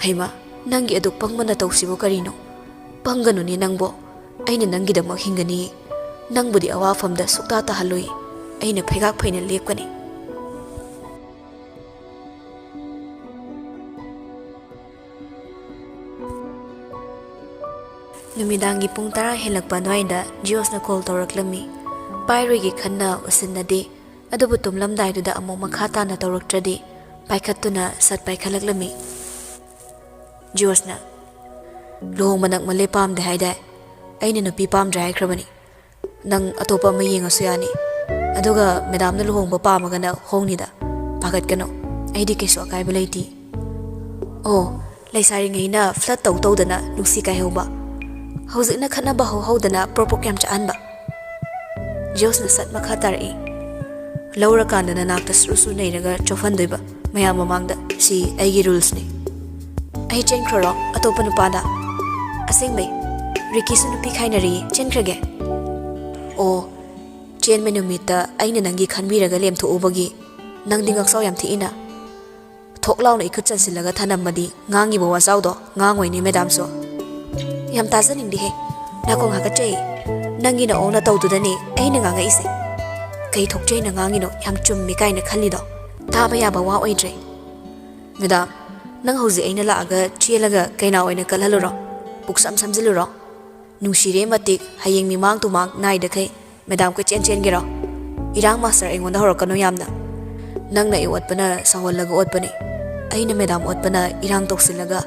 "ꯍꯩꯃꯥ, ꯅꯪꯒꯤ ꯑꯗꯨ ꯄꯪꯕ ꯅꯇꯧꯁꯤꯕꯨ ꯀꯔꯤꯅꯣ? ꯄꯪꯒꯅꯨꯅꯦ ꯅꯪꯕꯣ꯫ ꯑꯩꯅ ꯅꯪꯒꯤꯗꯃꯛ ꯍꯤꯡꯒꯅꯤꯌꯦ꯫ ꯅꯪꯕꯨꯗꯤ ꯑꯋꯥꯐꯝꯗ ꯁꯨꯛꯇꯥ ꯇꯥꯍꯜꯂꯣꯏ꯫ ꯑꯩꯅ ꯐꯩꯒꯥꯛ ꯐꯩꯅ ꯂꯦꯞꯀꯅꯤ꯫" ꯅꯨꯃꯤꯗꯥꯡꯒꯤ ꯄꯨꯡ ꯇꯔꯥ ꯍꯦꯜꯂꯛꯄ ꯑꯗꯨꯋꯥꯏꯗ ꯖꯤꯌꯣꯁꯅ ꯀꯣꯜ ꯇꯧꯔꯛꯂꯝꯃꯤ꯫ ꯄꯥꯏꯔꯣꯏꯒꯦ ꯈꯟꯅ ꯎꯁꯤꯟꯅꯗꯦ꯫ ꯑꯗꯨꯕꯨ ꯇꯨꯝꯂꯝꯗꯥꯏꯗꯨꯗ ꯑꯃꯨꯛ ꯃꯈꯥ ꯇꯥꯅ ꯇꯧꯔꯛꯇ꯭ꯔꯗꯤ ꯄꯥꯏꯈꯠꯇꯨꯅ ꯁꯠ ꯄꯥꯏꯈꯠꯂꯛꯂꯝꯃꯤ꯫ ꯖꯤꯌꯣꯁꯅ, "ꯂꯨꯍꯣꯡꯕ ꯅꯛꯃꯜꯂꯦ ꯄꯥꯝꯗꯦ ꯍꯥꯏꯗꯥꯏ? ꯑꯩꯅ ꯅꯨꯄꯤ ꯄꯥꯝꯗ꯭ꯔꯦ ꯍꯥꯏꯈ꯭ꯔꯕꯅꯤ꯫ ꯅꯪ ꯑꯇꯣꯞꯄ ꯑꯃ ꯌꯦꯡꯉꯁꯨ ꯌꯥꯅꯤ꯫ ꯑꯗꯨꯒ ꯃꯦꯗꯥꯝꯅ ꯂꯨꯍꯣꯡꯕ ꯄꯥꯝꯃꯒꯅ ꯍꯣꯡꯅꯤꯗ꯫ ꯄꯥꯈꯠꯀꯅꯨ, ꯑꯩꯗꯤ ꯀꯩꯁꯨ ꯑꯀꯥꯏꯕ ꯂꯩꯇꯦ꯫" ꯑꯣ, ꯂꯩꯁꯥꯔꯤꯉꯩꯅ ꯐ꯭ꯂꯠ ꯇꯧ ꯇꯧꯗꯅ ꯅꯨꯡꯁꯤ ꯀꯥꯏꯍꯧꯕ, ꯍꯧꯖꯤꯛꯅ ꯈꯠꯅꯕ ꯍꯧ ꯍꯧꯗꯅ ꯄ꯭ꯔꯣꯛ ꯄ꯭ꯔꯣꯛ ꯌꯥꯝ ꯆꯥꯛꯍꯟꯕ꯫ ꯖꯣꯁꯅ ꯁꯠ ꯃꯈꯥ ꯇꯥꯔꯛꯏ, "ꯂꯧꯔꯀꯥꯟꯗ ꯅꯅꯥꯛꯇ ꯁꯨꯔꯨ ꯁꯨꯔꯨ ꯅꯩꯔꯒ ꯆꯣꯞꯍꯟꯗꯣꯏꯕ ꯃꯌꯥꯝ ꯃꯃꯥꯡꯗ꯫ ꯁꯤ ꯑꯩꯒꯤ ꯔꯨꯜꯁꯅꯤ꯫" "ꯑꯩ ꯆꯦꯟꯈ꯭ꯔꯣꯔꯣ ꯑꯇꯣꯞꯄ ꯅꯨꯄꯥꯗ?" "ꯑꯁꯦꯡꯕꯩ, ꯔꯤꯀꯤꯁꯨ ꯅꯨꯄꯤ ꯈꯥꯏꯅꯔꯤꯌꯦ, ꯆꯦꯟꯈ꯭ꯔꯒꯦ?" "ꯑꯣ, ꯆꯦꯟꯕ ꯅꯨꯃꯤꯠꯇ ꯑꯩꯅ ꯅꯪꯒꯤ ꯈꯟꯕꯤꯔꯒ ꯂꯦꯝꯊꯣꯛꯎꯕꯒꯤ ꯅꯪꯗꯤ ꯉꯛꯁꯥꯎ ꯌꯥꯝ ꯊꯤꯛꯏꯅ꯫ ꯊꯣꯛ ꯂꯥꯎꯅ ꯏꯈꯨꯠ ꯆꯟꯁꯤꯜꯂꯒ ꯊꯅꯝꯃꯗꯤ ꯉꯥꯡꯉꯤꯕ ꯋꯥꯖꯥꯎꯗꯣ ꯉꯥꯡꯉꯣꯏꯅꯦ ꯃꯦꯗꯥꯝꯁꯨ꯫ ꯌꯥꯝ ꯇꯥꯖꯅꯤꯡꯗꯦꯍꯦ꯫ ꯅꯥꯀꯣꯡ ꯍꯥꯀꯠꯆꯩ꯫ ꯅꯪꯒꯤ ꯅꯑꯣꯡ ꯅꯇꯧꯗꯨꯗꯅꯦ ꯑꯩꯅ ꯉꯥꯡꯉꯛꯏꯁꯦ꯫ ꯀꯩ ꯊꯣꯛꯆꯩꯅ ꯉꯥꯡꯉꯤꯅꯣ? ꯌꯥꯝ ꯆꯨꯝꯃꯤ ꯀꯥꯏꯅ ꯈꯜꯂꯤꯗꯣ ꯇꯥꯕ ꯌꯥꯕ ꯋꯥ ꯑꯣꯏꯗ꯭ꯔꯦ꯫ ꯃꯦꯗꯥꯝ, ꯅꯪ ꯍꯧꯖꯤꯛ ꯑꯩꯅ ꯂꯥꯛꯑꯒ ꯆꯦꯜꯂꯒ ꯀꯩꯅꯥ ꯑꯣꯏꯅ ꯀꯠꯍꯜꯂꯨꯔꯣ? ꯄꯨꯛꯁꯝ ꯁꯝꯖꯤꯜꯂꯨꯔꯣ? ꯅꯨꯡꯁꯤꯔꯦ ꯃꯇꯤꯛ, ꯍꯌꯦꯡ ꯃꯤꯃꯥꯡ ꯇꯨꯃꯥꯡ ꯅꯥꯏꯗꯈꯩ ꯃꯦꯗꯥꯝ ꯀꯣꯏꯆꯦꯟ ꯆꯦꯟꯒꯦꯔꯣ? ꯏꯔꯥꯡ ꯃꯥꯁꯇꯔ ꯑꯩꯉꯣꯟꯗ ꯍꯧꯔꯛꯀꯅꯨ ꯌꯥꯝꯅ꯫ ꯅꯪꯅ ꯑꯩ ꯑꯣꯠꯄꯅ ꯁꯥꯎꯍꯜꯂꯒ ꯑꯣꯠꯄꯅꯦ꯫ ꯑꯩꯅ ꯃꯦꯗꯥꯝ ꯑꯣꯠꯄꯅ ꯏꯔꯥꯡ ꯇꯧꯁꯤꯜꯂꯒ,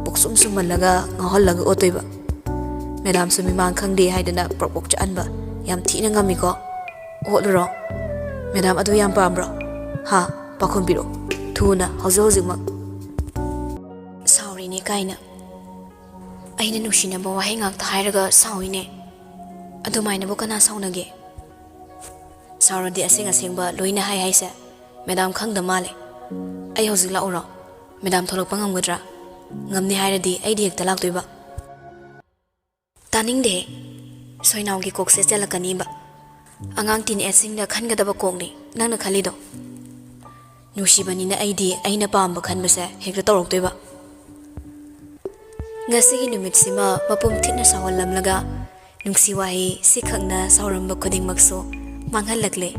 ꯄꯨꯛꯁꯨꯝ ꯁꯨꯝꯍꯜꯂꯒ, ꯉꯥꯎꯍꯜꯂꯒ ꯑꯣꯠꯇꯣꯏꯕ꯫ ꯃꯦꯗꯥꯝꯁꯨ ꯃꯤꯃꯥꯡ ꯈꯪꯗꯦ ꯍꯥꯏꯗꯅ ꯄ꯭ꯔꯣꯛ ꯄ꯭ꯔꯣꯛ ꯆꯠꯍꯟꯕ ꯌꯥꯝ ꯊꯤꯅ ꯉꯝꯃꯤꯀꯣ꯫ ꯑꯣꯠꯂꯨꯔꯣ? ꯃꯦꯗꯥꯝ ꯑꯗꯨ ꯌꯥꯝ ꯄꯥꯝꯕ꯭ꯔꯣ? ꯍꯥ? ꯄꯥꯎꯈꯨꯝ ꯄꯤꯔꯛꯑꯣ꯫ ꯊꯨꯅ, ꯍꯧꯖꯤꯛ ꯍꯧꯖꯤꯛꯃꯛ꯫ ꯁꯥꯎꯔꯤꯅꯦ ꯀꯥꯏꯅ꯫ ꯑꯩꯅ ꯅꯨꯡꯁꯤꯅꯕ ꯋꯥꯍꯩ ꯉꯥꯛꯇ ꯍꯥꯏꯔꯒ ꯁꯥꯎꯏꯅꯦ꯫ ꯑꯗꯨꯃꯥꯏꯅꯕꯨ ꯀꯅꯥ ꯁꯥꯎꯅꯒꯦ? ꯁꯥꯎꯔꯗꯤ ꯑꯁꯦꯡ ꯑꯁꯦꯡꯕ ꯂꯣꯏꯅ ꯍꯥꯏ ꯍꯥꯏꯁꯦ꯫ ꯃꯦꯗꯥꯝ ꯈꯪꯗ ꯃꯥꯜꯂꯦ꯫ ꯑꯩ ꯍꯧꯖꯤꯛ ꯂꯥꯛꯎꯔꯣ? ꯃꯦꯗꯥꯝ ꯊꯣꯛꯂꯛꯄ ꯉꯝꯒꯗ꯭ꯔꯥ? ꯉꯝꯅꯤ ꯍꯥꯏꯔꯗꯤ ꯑꯩꯗꯤ ꯍꯦꯛꯇ ꯂꯥꯛꯇꯣꯏꯕ꯫ ꯇꯥꯅꯤꯡꯗꯦ꯫ ꯁꯣꯏꯅꯥꯎꯒꯤ ꯀꯣꯛꯁꯦ ꯆꯦꯜꯂꯛꯀꯅꯤꯕ꯫ ꯑꯉꯥꯡ ꯇꯤꯟ ꯑꯦꯖꯁꯤꯡꯅ ꯈꯟꯒꯗꯕ ꯀꯣꯛꯅꯤ ꯅꯪꯅ ꯈꯜꯂꯤꯗꯣ꯫ ꯅꯨꯡꯁꯤꯕꯅꯤꯅ ꯑꯩꯗꯤ ꯑꯩꯅ ꯄꯥꯝꯕ ꯈꯟꯕꯁꯦ ꯍꯦꯛꯇ ꯇꯧꯔꯛꯇꯣꯏꯕ꯫ ꯉꯁꯤꯒꯤ ꯅꯨꯃꯤꯠꯁꯤꯃ ꯃꯄꯨꯝ ꯊꯤꯠꯅ ꯁꯥꯎꯍꯜꯂꯝꯂꯒ ꯅꯨꯡꯁꯤ ꯋꯥꯍꯩ ꯁꯤꯈꯛꯅ ꯁꯥꯎꯔꯝꯕ ꯈꯨꯗꯤꯡꯃꯛꯁꯨ ꯃꯥꯡꯍꯜꯂꯛꯂꯦ꯫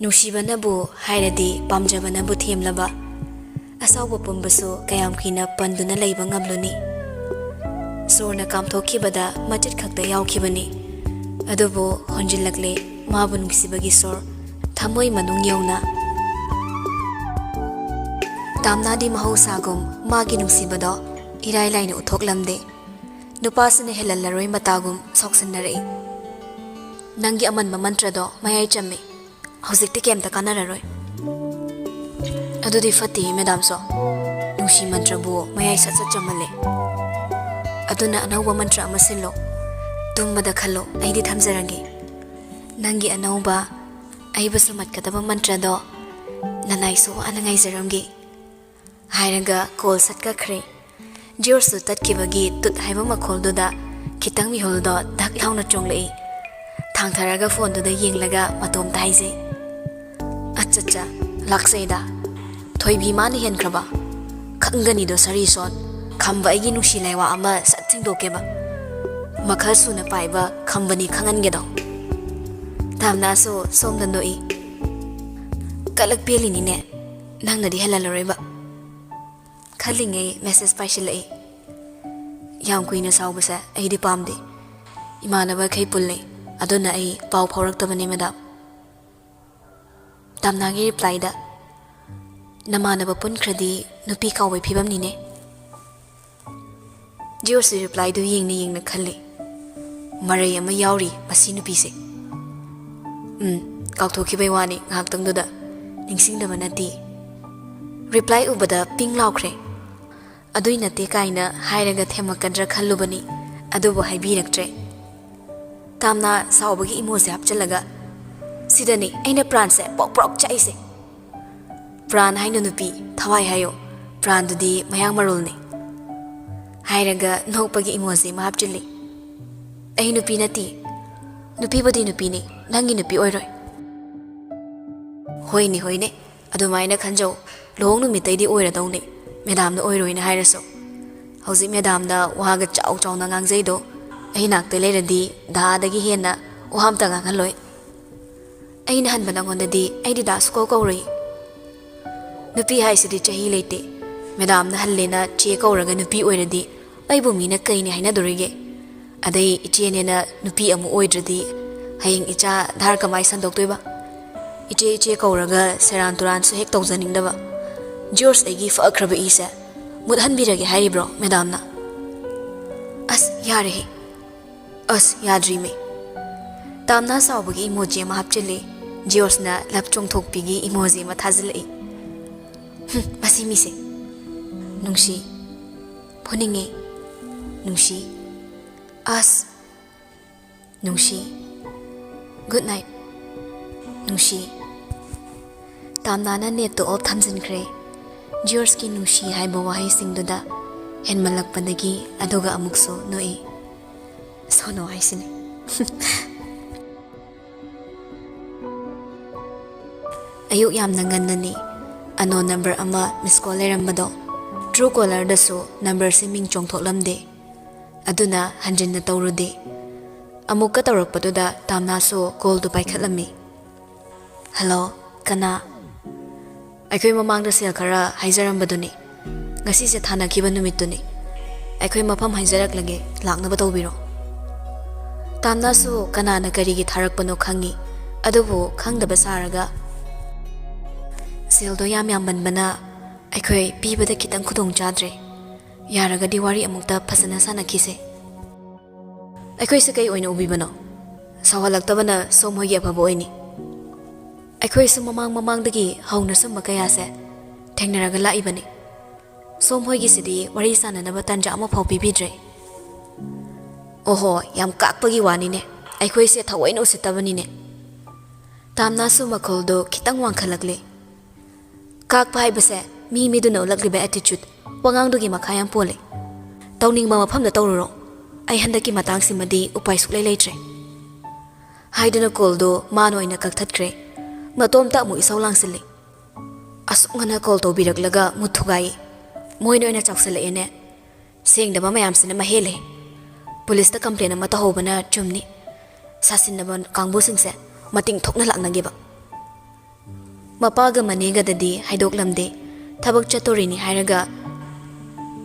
ꯅꯨꯡꯁꯤꯕꯅꯕꯨ ꯍꯥꯏꯔꯗꯤ ꯄꯥꯝꯖꯕꯅꯕꯨ ꯊꯦꯝꯂꯕ ꯑꯁꯥꯎꯕ ꯄꯨꯝꯕꯁꯨ ꯀꯌꯥꯝ ꯀꯨꯏꯅ ꯄꯟꯗꯨꯅ ꯂꯩꯕ ꯉꯝꯂꯨꯅꯤ? ꯁꯣꯔꯅ ꯀꯥꯝꯊꯣꯛꯈꯤꯕꯗ ꯃꯆꯦꯠ ꯈꯛꯇ ꯌꯥꯎꯈꯤꯕꯅꯤ꯫ ꯑꯗꯨꯕꯨ ꯍꯣꯟꯖꯤꯜꯂꯛꯂꯦ ꯃꯥꯕꯨ ꯅꯨꯡꯁꯤꯕꯒꯤ ꯁꯣꯔ ꯊꯃꯣꯏ ꯃꯅꯨꯡ ꯌꯧꯅ꯫ ꯇꯥꯝꯅꯥꯗꯤ ꯃꯍꯧꯁꯥꯒꯨꯝ ꯃꯥꯒꯤ ꯅꯨꯡꯁꯤꯕꯗꯣ ꯏꯔꯥꯏ ꯂꯥꯏꯅ ꯎꯠꯊꯣꯛꯂꯝꯗꯦ꯫ ꯅꯨꯄꯥꯁꯤꯅ ꯍꯦꯜꯍꯜꯂꯔꯣꯏ ꯃꯇꯥꯒꯨꯝ ꯁꯥꯎꯁꯤꯟꯅꯔꯛꯏ꯫ ꯅꯪꯒꯤ ꯑꯃꯟꯕ ꯃꯟꯇ꯭ꯔꯗꯣ ꯃꯌꯥꯏ ꯆꯝꯃꯦ꯫ ꯍꯧꯖꯤꯛꯇꯤ ꯀꯩꯝꯇ ꯀꯥꯟꯅꯔꯔꯣꯏ꯫ ꯑꯗꯨꯗꯤ ꯐꯠꯇꯦ ꯃꯦꯗꯥꯝꯁꯨ꯫ ꯅꯨꯡꯁꯤ ꯃꯟꯇ꯭ꯔꯕꯨ ꯃꯌꯥꯏ ꯁꯠ ꯁꯠ ꯆꯝꯍꯜꯂꯦ꯫ ꯑꯗꯨꯅ ꯑꯅꯧꯕ ꯃꯟꯇ꯭ꯔ ꯑꯃ ꯁꯤꯜꯂꯣ꯫ ꯇꯨꯝꯕꯗ ꯈꯜꯂꯣ, ꯑꯩꯗꯤ ꯊꯝꯖꯔꯒꯦ꯫ ꯅꯪꯒꯤ ꯑꯅꯧꯕ ꯑꯩꯕꯨ ꯁꯨꯝꯍꯠꯀꯗꯕ ꯃꯟꯇ꯭ꯔꯗꯣ ꯅꯅꯥꯏꯁꯨ ꯋꯥꯅ ꯉꯥꯏꯖꯔꯝꯒꯦ꯫ ꯍꯥꯏꯔꯒ ꯀꯣꯜ ꯁꯠ ꯀꯛꯈ꯭ꯔꯦ꯫ ꯖꯤꯑꯣꯁꯨ ꯇꯠꯈꯤꯕꯒꯤ ꯇꯨꯠ ꯍꯥꯏꯕ ꯃꯈꯣꯜꯗꯨꯗ ꯈꯤꯇꯪ ꯃꯤꯍꯨꯜꯗꯣ ꯙꯛ ꯂꯥꯎꯅ ꯆꯣꯡꯂꯛꯏ꯫ ꯍꯥꯡꯊꯔꯒ ꯐꯣꯟꯗꯨꯗ ꯌꯦꯡꯂꯒ ꯃꯇꯣꯝꯇ ꯍꯥꯏꯖꯩ, "ꯑꯠꯆꯠꯆꯥ, ꯂꯥꯛꯆꯩꯗ꯫ ꯊꯣꯏꯕꯤ ꯃꯥꯅ ꯍꯦꯟꯈ꯭ꯔꯕ? ꯈꯪꯒꯅꯤꯗꯣ ꯁꯔꯤꯁꯣꯟ꯫ ꯈꯝꯕ ꯑꯩꯒꯤ ꯅꯨꯡꯁꯤ ꯂꯩꯋꯥ ꯑꯃ ꯁꯠ ꯊꯤꯡꯗꯣꯛꯀꯦꯕ꯫ ꯃꯈꯜ ꯁꯨꯅ ꯄꯥꯏꯕ ꯈꯝꯕꯅꯤ ꯈꯪꯍꯟꯒꯦꯗꯣ꯫" ꯇꯥꯝꯅꯥꯁꯨ ꯁꯣꯝꯗ ꯅꯣꯛꯏ꯫ "ꯀꯂꯛ ꯄꯦꯜꯂꯤꯅꯤꯅꯦ꯫ ꯅꯪꯅꯗꯤ ꯍꯦꯜꯍꯜꯂꯔꯣꯏꯕ꯫" ꯈꯜꯂꯤꯉꯩ ꯃꯦꯁꯦꯖ ꯄꯥꯏꯁꯤꯜꯂꯛꯏ꯫ "ꯌꯥꯝ ꯀꯨꯏꯅ ꯁꯥꯎꯕꯁꯦ ꯑꯩꯗꯤ ꯄꯥꯝꯗꯦ꯫ ꯏꯃꯥꯟꯅꯕꯈꯩ ꯄꯨꯜꯂꯦ, ꯑꯗꯨꯅ ꯑꯩ ꯄꯥꯎ ꯐꯥꯎꯔꯛꯇꯕꯅꯦ, ꯃꯦꯗꯥꯝ꯫" ꯇꯥꯝꯅꯥꯒꯤ ꯔꯤꯄ꯭ꯂꯥꯏꯗ, "ꯅꯃꯥꯟꯅꯕ ꯄꯨꯟꯈ꯭ꯔꯗꯤ ꯅꯨꯄꯤ ꯀꯥꯎꯕꯩ ꯐꯤꯕꯝꯅꯤꯅꯦ꯫" ꯖꯤꯑꯣꯁꯤ ꯔꯤꯄ꯭ꯂꯥꯏꯗꯨ ꯌꯦꯡꯅ ꯌꯦꯡꯅ ꯈꯜꯂꯤ, "ꯃꯔꯩ ꯑꯃ ꯌꯥꯎꯔꯤ ꯃꯁꯤ ꯅꯨꯄꯤꯁꯦ꯫ ꯎꯝ, ꯀꯥꯎꯊꯣꯛꯈꯤꯕꯩ ꯋꯥꯅꯤ ꯉꯥꯏꯍꯥꯛꯇꯪꯗꯨꯗ, ꯅꯤꯡꯁꯤꯡꯗꯕ ꯅꯠꯇꯦ꯫" ꯔꯤꯄ꯭ꯂꯥꯏ ꯎꯕꯗ ꯄꯤꯡ ꯂꯥꯎꯈ꯭ꯔꯦ꯫ "ꯑꯗꯨꯏ ꯅꯠꯇꯦ" ꯀꯥꯏꯅ ꯍꯥꯏꯔꯒ ꯊꯦꯝꯃꯛꯀꯗ꯭ꯔꯥ ꯈꯜꯂꯨꯕꯅꯤ, ꯑꯗꯨꯕꯨ ꯍꯥꯏꯕꯤꯔꯛꯇ꯭ꯔꯦ꯫ ꯇꯥꯝꯅꯥ ꯁꯥꯎꯕꯒꯤ ꯏꯃꯣꯖꯤ ꯍꯥꯞꯆꯤꯜꯂꯒ, "ꯁꯤꯗꯅꯤ ꯑꯩꯅ ꯄ꯭ꯔꯥꯟꯁꯦ ꯄ꯭ꯔꯣꯛ ꯄ꯭ꯔꯣꯛ ꯆꯥꯛꯏꯁꯦ꯫ ꯄ꯭ꯔꯥꯟ ꯍꯥꯏꯅꯣ ꯅꯨꯄꯤ, ꯊꯋꯥꯏ ꯍꯥꯏꯌꯣ, ꯄ꯭ꯔꯥꯟꯗꯨꯗꯤ ꯃꯌꯥꯡ ꯃꯔꯣꯜꯅꯤ꯫" ꯍꯥꯏꯔꯒ ꯅꯣꯛꯄꯒꯤ ꯏꯃꯣꯖꯤ ꯑꯃ ꯍꯥꯞꯆꯤꯜꯂꯤ꯫ "ꯑꯩ ꯅꯨꯄꯤ ꯅꯠꯇꯦ꯫ ꯅꯨꯄꯤꯕꯨꯗꯤ ꯅꯨꯄꯤꯅꯤ, ꯅꯪꯒꯤ ꯅꯨꯄꯤ ꯑꯣꯏꯔꯣꯏ꯫" ꯍꯣꯏꯅꯦ, ꯍꯣꯏꯅꯦ, ꯑꯗꯨꯃꯥꯏꯅ ꯈꯟꯖꯧ꯫ ꯂꯨꯍꯣꯡ ꯅꯨꯃꯤꯠꯇꯩꯗꯤ ꯑꯣꯏꯔꯗꯧꯅꯤ, ꯃꯦꯗꯥꯝꯅ ꯑꯣꯏꯔꯣꯏꯅ ꯍꯥꯏꯔꯁꯨ꯫ ꯍꯧꯖꯤꯛ ꯃꯦꯗꯥꯝꯅ ꯋꯥꯒ ꯆꯥꯎ ꯆꯥꯎꯅ ꯉꯥꯡꯖꯩꯗꯣ, ꯑꯩ ꯅꯥꯛꯇ ꯂꯩꯔꯗꯤ ꯗꯥꯗꯒꯤ ꯍꯦꯟꯅ ꯋꯥ ꯑꯝꯇ ꯉꯥꯡꯍꯜꯂꯣꯏ꯫ ꯑꯩꯅ ꯍꯟꯕ ꯅꯉꯣꯟꯗꯗꯤ ꯑꯩꯗꯤ ꯗꯥ ꯁꯨꯀꯧ ꯀꯧꯔꯣꯏ꯫ ꯅꯨꯄꯤ ꯍꯥꯏꯁꯤꯗꯤ ꯆꯍꯤ ꯂꯩꯇꯦ꯫ ꯃꯦꯗꯥꯝꯅ ꯍꯜꯂꯦꯅ ꯆꯦ ꯀꯧꯔꯒ ꯅꯨꯄꯤ ꯑꯣꯏꯔꯗꯤ ꯑꯩꯕꯨ ꯃꯤꯅ ꯀꯩꯅꯤ ꯍꯥꯏꯅꯗꯣꯔꯤꯒꯦ? ꯑꯗꯩ ꯏꯆꯦꯅꯦꯅ ꯅꯨꯄꯤ ꯑꯃꯨꯛ ꯑꯣꯏꯗ꯭ꯔꯗꯤ ꯍꯌꯦꯡ ꯏꯆꯥ ꯙꯥꯔ ꯀꯃꯥꯏ ꯁꯟꯗꯣꯛꯇꯣꯏꯕ? ꯏꯆꯦ, ꯏꯆꯦ ꯀꯧꯔꯒ ꯁꯦꯔꯥꯟ ꯇꯨꯔꯥꯟꯁꯨ ꯍꯦꯛ ꯇꯧꯖꯅꯤꯡꯗꯕ꯫ ꯖꯣꯔꯖ ꯑꯩꯒꯤ ꯐꯈ꯭ꯔꯕ ꯏꯁꯦ ꯃꯨꯠꯍꯟꯕꯤꯔꯒꯦ ꯍꯥꯏꯔꯤꯕ꯭ꯔꯣ ꯃꯦꯗꯥꯝꯅ? ꯑꯁ, ꯌꯥꯔꯦꯍꯦ꯫ ꯑꯁ, ꯌꯥꯗ꯭ꯔꯤꯃꯦ꯫ ꯇꯥꯝꯅꯥ ꯁꯥꯎꯕꯒꯤ ꯏꯃꯣꯖꯤ ꯑꯃ ꯍꯥꯞꯆꯤꯜꯂꯤ꯫ ꯖꯤꯑꯣꯁꯅ ꯂꯞ ꯆꯣꯡꯊꯣꯛꯄꯤꯒꯤ ꯏꯃꯣꯖꯤ ꯑꯃ ꯊꯥꯖꯤꯜꯂꯛꯏ꯫ ꯍꯨꯝ, ꯃꯁꯤ ꯃꯤꯁꯦ꯫ ꯅꯨꯡꯁꯤ꯫ ꯐꯨꯅꯤꯡꯉꯦ꯫ ꯅꯨꯡꯁꯤ꯫ ꯑꯁ꯫ ꯅꯨꯡꯁꯤ꯫ Good night. ꯅꯨꯡꯁꯤ꯫ ꯇꯥꯝꯅꯥꯅ ꯅꯦꯠꯇꯨ ꯑꯣꯐ ꯊꯝꯖꯤꯟꯈ꯭ꯔꯦ꯫ ꯖꯤꯑꯣꯔꯖꯀꯤ ꯅꯨꯡꯁꯤ ꯍꯥꯏꯕ ꯋꯥꯍꯩꯁꯤꯡꯗꯨꯗ ꯍꯦꯟꯃꯜꯂꯛꯄꯗꯒꯤ ꯑꯗꯨꯒ ꯑꯃꯨꯛꯁꯨ ꯅꯣꯛꯏ꯫ ꯁꯣꯅꯣ ꯍꯥꯏꯁꯤꯅꯤ꯫ ꯑꯌꯨꯛ ꯌꯥꯝꯅ ꯉꯟꯅꯅꯤ꯫ Unknown number ꯑꯃ miss call ꯂꯩꯔꯝꯕꯗꯣ꯫ Truecaller ꯗꯁꯨ number ꯁꯤ ꯃꯤꯡ ꯆꯣꯡꯊꯣꯛꯂꯝꯗꯦ꯫ ꯑꯗꯨꯅ ꯍꯟꯖꯤꯟꯅ ꯇꯧꯔꯨꯗꯦ꯫ ꯑꯃꯨꯛꯀ ꯇꯧꯔꯛꯄꯗꯨꯗ ꯇꯥꯝꯅꯥꯁꯨ call ꯗꯨ ꯄꯥꯏꯈꯠꯂꯝꯃꯤ꯫ "Hello, ꯀꯅꯥ?" "ꯑꯩꯈꯣꯏ ꯃꯃꯥꯡꯗ ꯁꯦꯜ ꯈꯔ ꯍꯥꯏꯖꯔꯝꯕꯗꯨꯅꯤ꯫ ꯉꯁꯤꯁꯦ ꯊꯥꯅꯈꯤꯕ ꯅꯨꯃꯤꯠꯇꯨꯅꯤ꯫ ꯑꯩꯈꯣꯏ ꯃꯐꯝ ꯍꯥꯏꯖꯔꯛꯂꯒꯦ, ꯂꯥꯛꯅꯕ ꯇꯧꯕꯤꯔꯣ꯫" ꯇꯥꯝꯅꯥꯁꯨ ꯀꯅꯥꯅ ꯀꯔꯤꯒꯤ ꯊꯥꯔꯛꯄꯅꯣ ꯈꯪꯉꯤ, ꯑꯗꯨꯕꯨ ꯈꯪꯗꯕ ꯁꯥꯔꯒ, "ꯁꯦꯜꯗꯣ ꯌꯥꯝ ꯌꯥꯝꯃꯟꯕꯅ ꯑꯩꯈꯣꯏ ꯄꯤꯕꯗ ꯈꯤꯇꯪ ꯈꯨꯗꯣꯡ ꯆꯥꯗ꯭ꯔꯦ꯫ ꯌꯥꯔꯒꯗꯤ ꯋꯥꯔꯤ ꯑꯃꯨꯛꯇ ꯐꯖꯅ ꯁꯥꯟꯅꯈꯤꯁꯦ꯫" "ꯑꯩꯈꯣꯏꯁꯦ ꯀꯩ ꯑꯣꯏꯅ ꯎꯕꯤꯕꯅꯣ? ꯁꯥꯎꯍꯜꯂꯛꯇꯕꯅ ꯁꯣꯝ ꯍꯣꯏꯒꯤ ꯑꯐꯕ ꯑꯣꯏꯅꯤ꯫ ꯑꯩꯈꯣꯏꯁꯨ ꯃꯃꯥꯡ ꯃꯃꯥꯡꯗꯒꯤ ꯍꯧꯅ ꯁꯨꯝꯕ ꯀꯌꯥꯁꯦ ꯊꯦꯡꯅꯔꯒ ꯂꯥꯛꯏꯕꯅꯤ꯫ ꯁꯣꯝ ꯍꯣꯏꯒꯤꯁꯤꯗꯤ ꯋꯥꯔꯤ ꯁꯥꯟꯅꯅꯕ ꯇꯥꯟꯖꯥ ꯑꯃꯐꯥꯎ ꯄꯤꯕꯤꯗ꯭ꯔꯦ꯫" "ꯑꯣꯍꯣ, ꯌꯥꯝ ꯀꯥꯛꯄꯒꯤ ꯋꯥꯅꯤꯅꯦ꯫ ꯑꯩꯈꯣꯏꯁꯦ ꯊꯑꯣꯏꯅ ꯎꯁꯤꯠꯇꯕꯅꯤꯅꯦ꯫" ꯇꯥꯝꯅꯥꯁꯨ ꯃꯈꯣꯜꯗꯨ ꯈꯤꯇꯪ ꯋꯥꯡꯈꯠꯂꯛꯂꯦ꯫ "ꯀꯥꯛꯄ ꯍꯥꯏꯕꯁꯦ ꯃꯤ ꯃꯤꯗꯨꯅ ꯎꯠꯂꯛꯂꯤꯕ attitude, ꯋꯥꯉꯥꯡꯗꯨꯒꯤ ꯃꯈꯥ ꯌꯥꯝ ꯄꯣꯜꯂꯦ꯫ ꯇꯧꯅꯤꯡꯕ ꯃꯐꯝꯗ ꯇꯧꯔꯨꯔꯣ꯫ ꯑꯩ ꯍꯟꯗꯛꯀꯤ ꯃꯇꯥꯡꯁꯤꯃꯗꯤ ꯎꯄꯥꯏ ꯁꯨꯛꯂꯩ ꯂꯩꯇ꯭ꯔꯦ꯫" ꯍꯥꯏꯗꯨꯅ call ꯗꯨ ꯃꯥꯅ ꯑꯣꯏꯅ ꯀꯛꯊꯠꯈ꯭ꯔꯦ꯫ ꯃꯇꯣꯝꯇ ꯑꯃꯨꯛ ꯏꯁꯧ ꯂꯥꯡꯁꯤꯜꯂꯤ꯫ "ꯑꯁꯨꯛ ꯉꯟꯅ call ꯇꯧꯕꯤꯔꯛꯂꯒ ꯃꯨꯠ ꯊꯨꯒꯥꯏ꯫ ꯃꯣꯏꯅ ꯑꯣꯏꯅ ꯆꯥꯎꯁꯤꯜꯂꯛꯑꯦꯅꯦ꯫ ꯁꯦꯡꯗꯕ ꯃꯌꯥꯝꯁꯤꯅ ꯃꯍꯦꯜꯂꯦ꯫ ꯄꯨꯂꯤꯁꯇ complain ꯑꯃ ꯇꯧꯍꯧꯕꯅ ꯆꯨꯝꯅꯤ꯫ ꯁꯥꯁꯤꯟꯅꯕ ꯀꯥꯡꯕꯨꯁꯤꯡꯁꯦ ꯃꯇꯤꯡ ꯊꯣꯛꯅ ꯂꯥꯛꯅꯒꯦꯕ꯫" ꯃꯄꯥꯒ ꯃꯅꯦꯒꯗꯗꯤ ꯍꯥꯏꯗꯣꯛꯂꯝꯗꯦ꯫ ꯊꯕꯛ ꯆꯠꯇꯣꯔꯤꯅꯤ ꯍꯥꯏꯔꯒ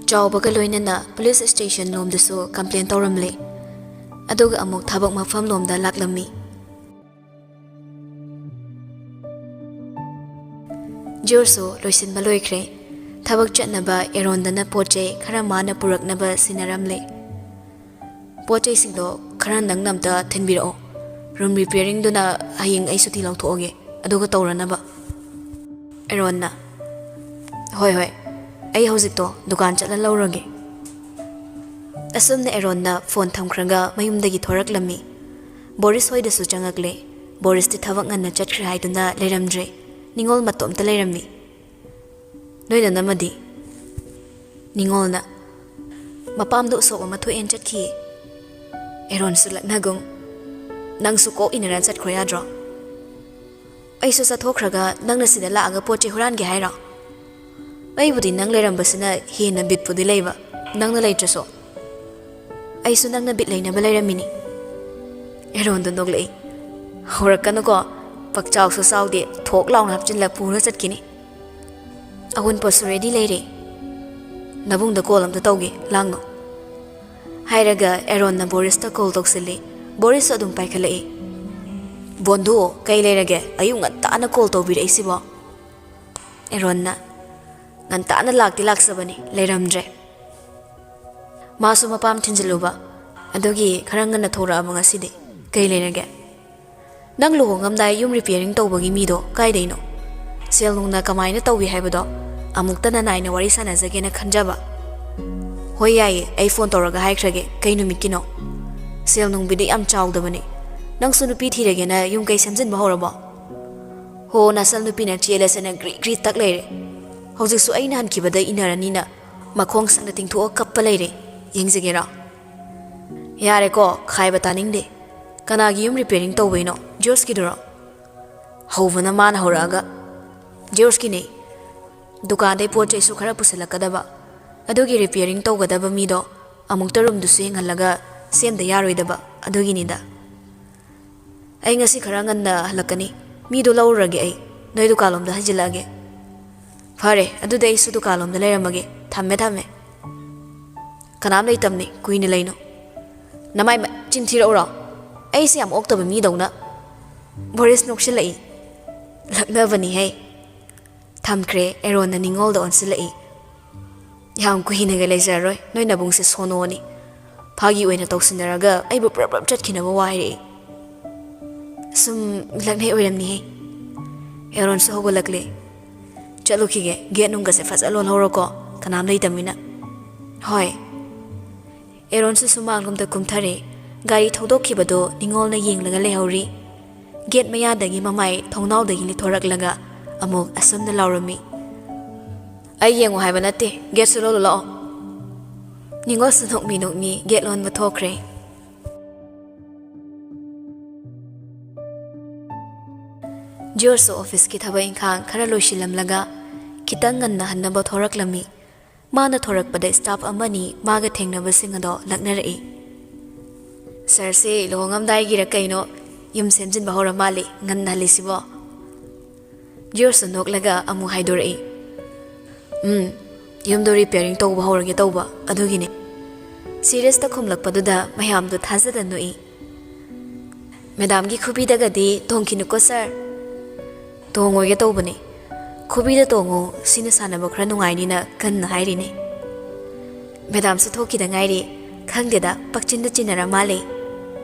ꯆꯥꯎꯕꯒ ꯂꯣꯏꯅꯅ police station ꯂꯣꯝꯗꯁꯨ complain ꯇꯧꯔꯝꯂꯦ꯫ ꯑꯗꯨꯒ ꯑꯃꯨꯛ ꯊꯕꯛ ꯃꯐꯝ ꯂꯣꯝꯗ ꯂꯥꯛꯂꯝꯃꯤ꯫ ꯖꯣꯔꯁꯨ ꯂꯣꯏꯁꯤꯟꯕ ꯂꯣꯏꯈ꯭ꯔꯦ꯫ ꯊꯕꯛ ꯆꯠꯅꯕ ꯑꯦꯔꯣꯟꯗꯅ ꯄꯣꯠ ꯆꯩ ꯈꯔ ꯃꯥꯅ ꯄꯨꯔꯛꯅꯕ ꯁꯤꯟꯅꯔꯝꯂꯦ꯫ "ꯄꯣꯠ ꯆꯩꯁꯤꯡꯗꯣ ꯈꯔ ꯅꯪꯅ ꯑꯝꯇ ꯊꯤꯟꯕꯤꯔꯛꯑꯣ꯫ Room repairing ꯗꯨꯅ ꯍꯌꯦꯡ ꯑꯩ ꯁꯨꯇꯤ ꯂꯧꯊꯣꯛꯑꯒꯦ, ꯑꯗꯨꯒ ꯇꯧꯔꯅꯕ꯫" ꯑꯦꯔꯣꯟꯅ, "ꯍꯣꯏ, ꯍꯣꯏ, ꯑꯩ ꯍꯧꯖꯤꯛꯇꯣ ꯗꯨꯀꯥꯟ ꯆꯠꯂ ꯂꯧꯔꯒꯦ꯫" ꯑꯁꯨꯝꯅ ꯑꯦꯔꯣꯟꯅ phone ꯊꯝꯈ꯭ꯔꯒ ꯃꯌꯨꯝꯗꯒꯤ ꯊꯣꯔꯛꯂꯝꯃꯤ꯫ ꯕꯣꯔꯤꯁ ꯍꯣꯏꯗꯁꯨ ꯆꯪꯉꯛꯂꯦ꯫ ꯕꯣꯔꯤꯁꯇꯤ ꯊꯕꯛ ꯉꯟꯅ ꯆꯠꯈ꯭ꯔꯦ ꯍꯥꯏꯗꯨꯅ ꯂꯩꯔꯝꯗ꯭ꯔꯦ꯫ ꯅꯤꯉꯣꯜ ꯃꯇꯣꯝꯇ ꯂꯩꯔꯝꯃꯤ꯫ "ꯅꯣꯏ ꯅꯅꯝꯃꯗꯤ?" ꯅꯤꯉꯣꯜꯅ, "ꯃꯄꯥꯝꯗ ꯎꯁꯣꯞ ꯑꯃ ꯊꯣꯛꯑꯦꯅ ꯆꯠꯈꯤꯌꯦ꯫" ꯑꯦꯔꯣꯟꯁꯨ ꯂꯛꯅꯒꯨꯝ, "ꯅꯪꯁꯨ ꯀꯣꯛ ꯏꯟꯅꯔ ꯆꯠꯈ꯭ꯔꯣ ꯌꯥꯗ꯭ꯔꯣ?" ꯑꯩꯁꯨ ꯆꯠꯊꯣꯛꯈ꯭ꯔꯒ ꯅꯪꯅ ꯁꯤꯗ ꯂꯥꯛꯑꯒ ꯄꯣꯠ ꯆꯩ ꯍꯨꯔꯥꯟꯒꯦ ꯍꯥꯏꯔꯣ? ꯑꯩꯕꯨꯗꯤ ꯅꯪ ꯂꯩꯔꯝꯕꯁꯤꯅ ꯍꯦꯟꯅ ꯕꯤꯠꯄꯨꯗꯤ ꯂꯩꯕ, ꯅꯪꯅ ꯂꯩꯇ꯭ꯔꯁꯨ꯫ ꯑꯩꯁꯨ ꯅꯪꯅ ꯕꯤꯠ ꯂꯩꯅꯕ ꯂꯩꯔꯝꯃꯤꯅꯤ꯫ ꯑꯦꯔꯣꯟꯗꯣ ꯅꯣꯛꯂꯛꯏ꯫ "ꯍꯧꯔꯛꯀꯅꯨꯀꯣ, ꯄꯛꯆꯥꯎꯁꯨ ꯆꯥꯎꯗꯦ, ꯊꯣꯛ ꯂꯥꯎꯅ ꯍꯥꯞꯆꯤꯜꯂ ꯄꯨꯔ ꯆꯠꯈꯤꯅꯤ꯫ ꯑꯋꯨꯟꯄꯣꯠꯁꯨ ꯔꯦꯗꯤ ꯂꯩꯔꯦ, ꯅꯕꯨꯡꯗ ꯀꯣꯜ ꯑꯝꯇ ꯇꯧꯒꯦ, ꯂꯥꯡꯅꯣ꯫" ꯍꯥꯏꯔꯒ ꯑꯦꯔꯣꯟꯅ ꯕꯣꯔꯤꯁꯇ ꯀꯣꯜ ꯇꯧꯁꯤꯜꯂꯤ꯫ ꯕꯣꯔꯤꯁꯁꯨ ꯑꯗꯨꯝ ꯄꯥꯏꯈꯠꯂꯛꯏ꯫ "ꯕꯣꯟꯙꯨ, ꯀꯩ ꯂꯩꯔꯒꯦ? ꯑꯌꯨꯛ ꯉꯟꯇꯥꯅ ꯀꯣꯜ ꯇꯧꯕꯤꯔꯛꯏꯁꯤꯕꯣ?" ꯑꯦꯔꯣꯟꯅ, "ꯉꯟꯇꯥꯅ ꯂꯥꯛꯇꯤ ꯂꯥꯛꯆꯕꯅꯤ, ꯂꯩꯔꯝꯗ꯭ꯔꯦ꯫ ꯃꯥꯁꯨ ꯃꯄꯥꯝ ꯊꯤꯟꯖꯤꯜꯂꯨꯕ, ꯑꯗꯨꯒꯤ ꯈꯔ ꯉꯟꯅ ꯊꯣꯔꯛꯑꯕ ꯉꯁꯤꯗꯤ꯫ ꯀꯩ ꯂꯩꯔꯒꯦ? ꯅꯪ ꯂꯨꯍꯣꯡꯉꯝꯗꯥꯏ ꯌꯨꯝ ꯔꯤꯄꯤꯌꯥꯔꯤꯡ ꯇꯧꯕꯒꯤ ꯃꯤꯗꯣ ꯀꯥꯏꯗꯩꯅꯣ? ꯁꯦꯜ ꯅꯨꯡꯅ ꯀꯃꯥꯏꯅ ꯇꯧꯏ ꯍꯥꯏꯕꯗꯣ ꯑꯃꯨꯛꯇ ꯅꯅꯥꯏꯅ ꯋꯥꯔꯤ ꯁꯥꯟꯅꯖꯒꯦꯅ ꯈꯟꯖꯕ꯫" "ꯍꯣꯏ, ꯌꯥꯏꯌꯦ, ꯑꯩ ꯐꯣꯟ ꯇꯧꯔꯒ ꯍꯥꯏꯈ꯭ꯔꯒꯦ꯫ ꯀꯩ ꯅꯨꯃꯤꯠꯀꯤꯅꯣ?" "ꯁꯦꯜ ꯅꯨꯡꯕꯨꯗꯤ ꯌꯥꯝ ꯆꯥꯎꯗꯕꯅꯤ꯫ ꯅꯪꯁꯨ ꯅꯨꯄꯤ ꯊꯤꯔꯒꯦꯅ ꯌꯨꯝ ꯀꯩ ꯁꯦꯝꯖꯤꯟꯕ ꯍꯧꯔꯕꯣ?" "ꯍꯣ, ꯅꯆꯟ ꯅꯨꯄꯤꯅ ꯆꯦꯜꯂꯁꯦꯅ ꯒ꯭ꯔꯤ ꯒ꯭ꯔꯤ ꯇꯛ ꯂꯩꯔꯦ꯫ ꯍꯧꯖꯤꯛꯁꯨ ꯑꯩꯅ ꯍꯟꯈꯤꯕꯗ ꯏꯟꯅꯔꯅꯤꯅ ꯃꯈꯣꯡ ꯁꯪꯅ ꯇꯤꯡꯊꯣꯛꯑ ꯀꯞꯄ ꯂꯩꯔꯦ꯫ ꯌꯦꯡꯖꯒꯦꯔꯣ?" "ꯌꯥꯔꯦꯀꯣ, ꯈꯥꯏꯕ ꯇꯥꯅꯤꯡꯗꯦ꯫ ꯀꯅꯥꯒꯤ ꯌꯨꯝ ꯔꯤꯄꯤꯌꯥꯔꯤꯡ ꯇꯧꯕꯩꯅꯣ? ꯖꯣꯔꯖꯀꯤꯗꯨꯔꯣ?" ꯍꯧꯕꯅ ꯃꯥꯅ ꯍꯧꯔꯛꯑꯒ, "ꯖꯣꯔꯖꯀꯤꯅꯦ꯫ ꯗꯨꯀꯥꯟꯗꯩ ꯄꯣꯠ ꯆꯩꯁꯨ ꯈꯔ ꯄꯨꯁꯤꯜꯂꯛꯀꯗꯕ, ꯑꯗꯨꯒꯤ ꯔꯤꯄꯤꯌꯥꯔꯤꯡ ꯇꯧꯒꯗꯕ ꯃꯤꯗꯣ ꯑꯃꯨꯛꯇ ꯔꯨꯝꯗꯨꯁꯨ ꯌꯦꯡꯍꯜꯂꯒ ꯁꯦꯝꯗ ꯌꯥꯔꯣꯏꯗꯕ, ꯑꯗꯨꯒꯤꯅꯤꯗ꯫ ꯑꯩ ꯉꯁꯤ ꯈꯔ ꯉꯟꯅ ꯍꯜꯂꯛꯀꯅꯤ, ꯃꯤꯗꯣ ꯂꯧꯔꯨꯔꯒꯦ ꯑꯩ, ꯅꯣꯏ ꯗꯨꯀꯥꯟꯂꯣꯝꯗ ꯍꯟꯖꯤꯜꯂꯛꯑꯒꯦ꯫" "ꯐꯔꯦ, ꯑꯗꯨꯗꯤ ꯑꯩꯁꯨ ꯗꯨꯀꯥꯟꯂꯣꯝꯗ ꯂꯩꯔꯝꯃꯒꯦ, ꯊꯝꯃꯦ, ꯊꯝꯃꯦ꯫" "ꯀꯅꯥꯝ ꯂꯩꯇꯝꯅꯤ, ꯀꯨꯏꯅ ꯂꯩꯅꯣ꯫" "ꯅꯃꯥꯏ ꯃ-, ꯆꯤꯟ ꯊꯤꯔꯛꯎꯔꯣ? ꯑꯩꯁꯦ ꯌꯥꯝ ꯑꯣꯛꯇꯕ ꯃꯤꯗꯧꯅ?" ꯕꯣꯔꯤꯁ ꯅꯣꯛꯁꯤꯜꯂꯛꯏ꯫ "ꯂꯛꯅꯕꯅꯤꯍꯦ꯫" ꯊꯝꯈ꯭ꯔꯦ꯫ ꯑꯦꯔꯣꯟꯅ ꯅꯤꯉꯣꯜꯗ ꯑꯣꯟꯁꯤꯜꯂꯛꯏ꯫ "ꯌꯥꯝ ꯀꯨꯏꯅꯒ ꯂꯩꯖꯔꯔꯣꯏ, ꯅꯣꯏ ꯅꯕꯨꯡꯁꯦ ꯁꯣꯅꯣꯅꯤ꯫ ꯐꯥꯒꯤ ꯑꯣꯏꯅ ꯇꯧꯁꯤꯟꯅꯔꯒ ꯑꯩꯕꯨ ꯄ꯭ꯔꯞ ꯄ꯭ꯔꯞ ꯆꯠꯈꯤꯅꯕ ꯋꯥ ꯍꯥꯏꯔꯛꯏ꯫" "ꯁꯨꯝ ꯂꯛꯅꯩ ꯑꯣꯏꯔꯝꯅꯤꯍꯦ꯫" ꯑꯦꯔꯣꯟꯁꯨ ꯍꯧꯒꯠꯂꯛꯂꯦ꯫ "ꯆꯠꯂꯨꯈꯤꯒꯦ, ꯒꯦꯠ ꯅꯨꯡꯒꯁꯦ ꯐꯖ ꯂꯣꯜꯍꯧꯔꯣꯀꯣ, ꯀꯅꯥꯝ ꯂꯩꯇꯝꯅꯤꯅ꯫" "ꯍꯣꯏ꯫" ꯑꯦꯔꯣꯟꯁꯨ ꯁꯨꯃꯥꯡꯂꯣꯝꯗ ꯀꯨꯝꯊꯔꯦ꯫ ꯒꯥꯔꯤ ꯊꯧꯗꯣꯛꯈꯤꯕꯗꯣ ꯅꯤꯉꯣꯜꯅ ꯌꯦꯡꯂꯒ ꯂꯩꯍꯧꯔꯤ꯫ ꯒꯦꯠ ꯃꯌꯥꯗꯒꯤ ꯃꯃꯥꯏ ꯊꯣꯡꯅꯥꯎꯗꯒꯤ ꯂꯤꯊꯣꯔꯛꯂꯒ ꯑꯃꯨꯛ ꯑꯁꯨꯝꯅ ꯂꯥꯎꯔꯝꯃꯤ, "ꯑꯩ ꯌꯦꯡꯉꯨ ꯍꯥꯏꯕ ꯅꯠꯇꯦ, ꯒꯦꯠꯁꯨ ꯂꯣꯜꯂꯨ ꯂꯥꯛꯑꯣ꯫" ꯅꯤꯉꯣꯜꯁꯨ ꯅꯣꯛꯃꯤ ꯅꯣꯛꯃꯤ ꯒꯦꯠ ꯂꯣꯟꯕ ꯊꯣꯛꯈ꯭ꯔꯦ꯫ ꯖꯣꯔꯖꯁꯨ ꯑꯣꯐꯤꯁꯀꯤ ꯊꯕꯛ ꯏꯪꯈꯥꯡ ꯈꯔ ꯂꯣꯏꯁꯤꯜꯂꯝꯂꯒ ꯈꯤꯇꯪ ꯉꯟꯅ ꯍꯟꯅꯕ ꯊꯣꯔꯛꯂꯝꯃꯤ꯫ ꯃꯥꯅ ꯊꯣꯔꯛꯄꯗ ꯁ꯭ꯇꯥꯐ ꯑꯃꯅꯤ ꯃꯥꯒ ꯊꯦꯡꯅꯕꯁꯤꯡ ꯑꯗꯣ ꯂꯛꯅꯔꯛꯏ꯫ "ꯁꯥꯔꯁꯦ ꯂꯨꯍꯣꯡꯉꯝꯗꯥꯏꯒꯤꯔ ꯀꯩꯅꯣ ꯌꯨꯝ ꯁꯦꯝꯖꯤꯟꯕ ꯍꯧꯔ ꯃꯥꯜꯂꯦ, ꯉꯟꯅ ꯍꯜꯂꯤꯁꯤꯕꯣ?" ꯖꯣꯔꯖꯁꯨ ꯅꯣꯛꯂꯒ ꯑꯃꯨꯛ ꯍꯥꯏꯗꯣꯔꯛꯏ, "ꯎꯝ, ꯌꯨꯝꯗꯣ ꯔꯤꯄꯤꯌꯥꯔꯤꯡ ꯇꯧꯕ ꯍꯧꯔꯒꯦ ꯇꯧꯕ, ꯑꯗꯨꯒꯤꯅꯦ꯫" ꯁꯤꯔꯤꯌꯁꯇ ꯈꯨꯝꯂꯛꯄꯗꯨꯗ ꯃꯌꯥꯝꯗꯨ ꯊꯥꯖꯗ ꯅꯣꯛꯏ꯫ "ꯃꯦꯗꯥꯝꯒꯤ ꯈꯨꯕꯤꯗꯒꯗꯤ ꯇꯣꯡꯈꯤꯅꯨꯀꯣ ꯁꯥꯔ꯫ ꯇꯣꯡꯉꯣꯏꯒꯦ ꯇꯧꯕꯅꯦ꯫ ꯈꯨꯕꯤꯗ ꯇꯣꯡꯉꯨ, ꯁꯤꯅ ꯁꯥꯟꯅꯕ ꯈꯔ ꯅꯨꯡꯉꯥꯏꯅꯤꯅ ꯀꯟꯅ ꯍꯥꯏꯔꯤꯅꯦ꯫" ꯃꯦꯗꯥꯝꯁꯨ ꯊꯣꯛꯈꯤꯗ ꯉꯥꯏꯔꯤ꯫ ꯈꯪꯗꯦꯗ, ꯄꯛꯆꯤꯟꯗ ꯆꯤꯟꯅꯔ ꯃꯥꯜꯂꯦ꯫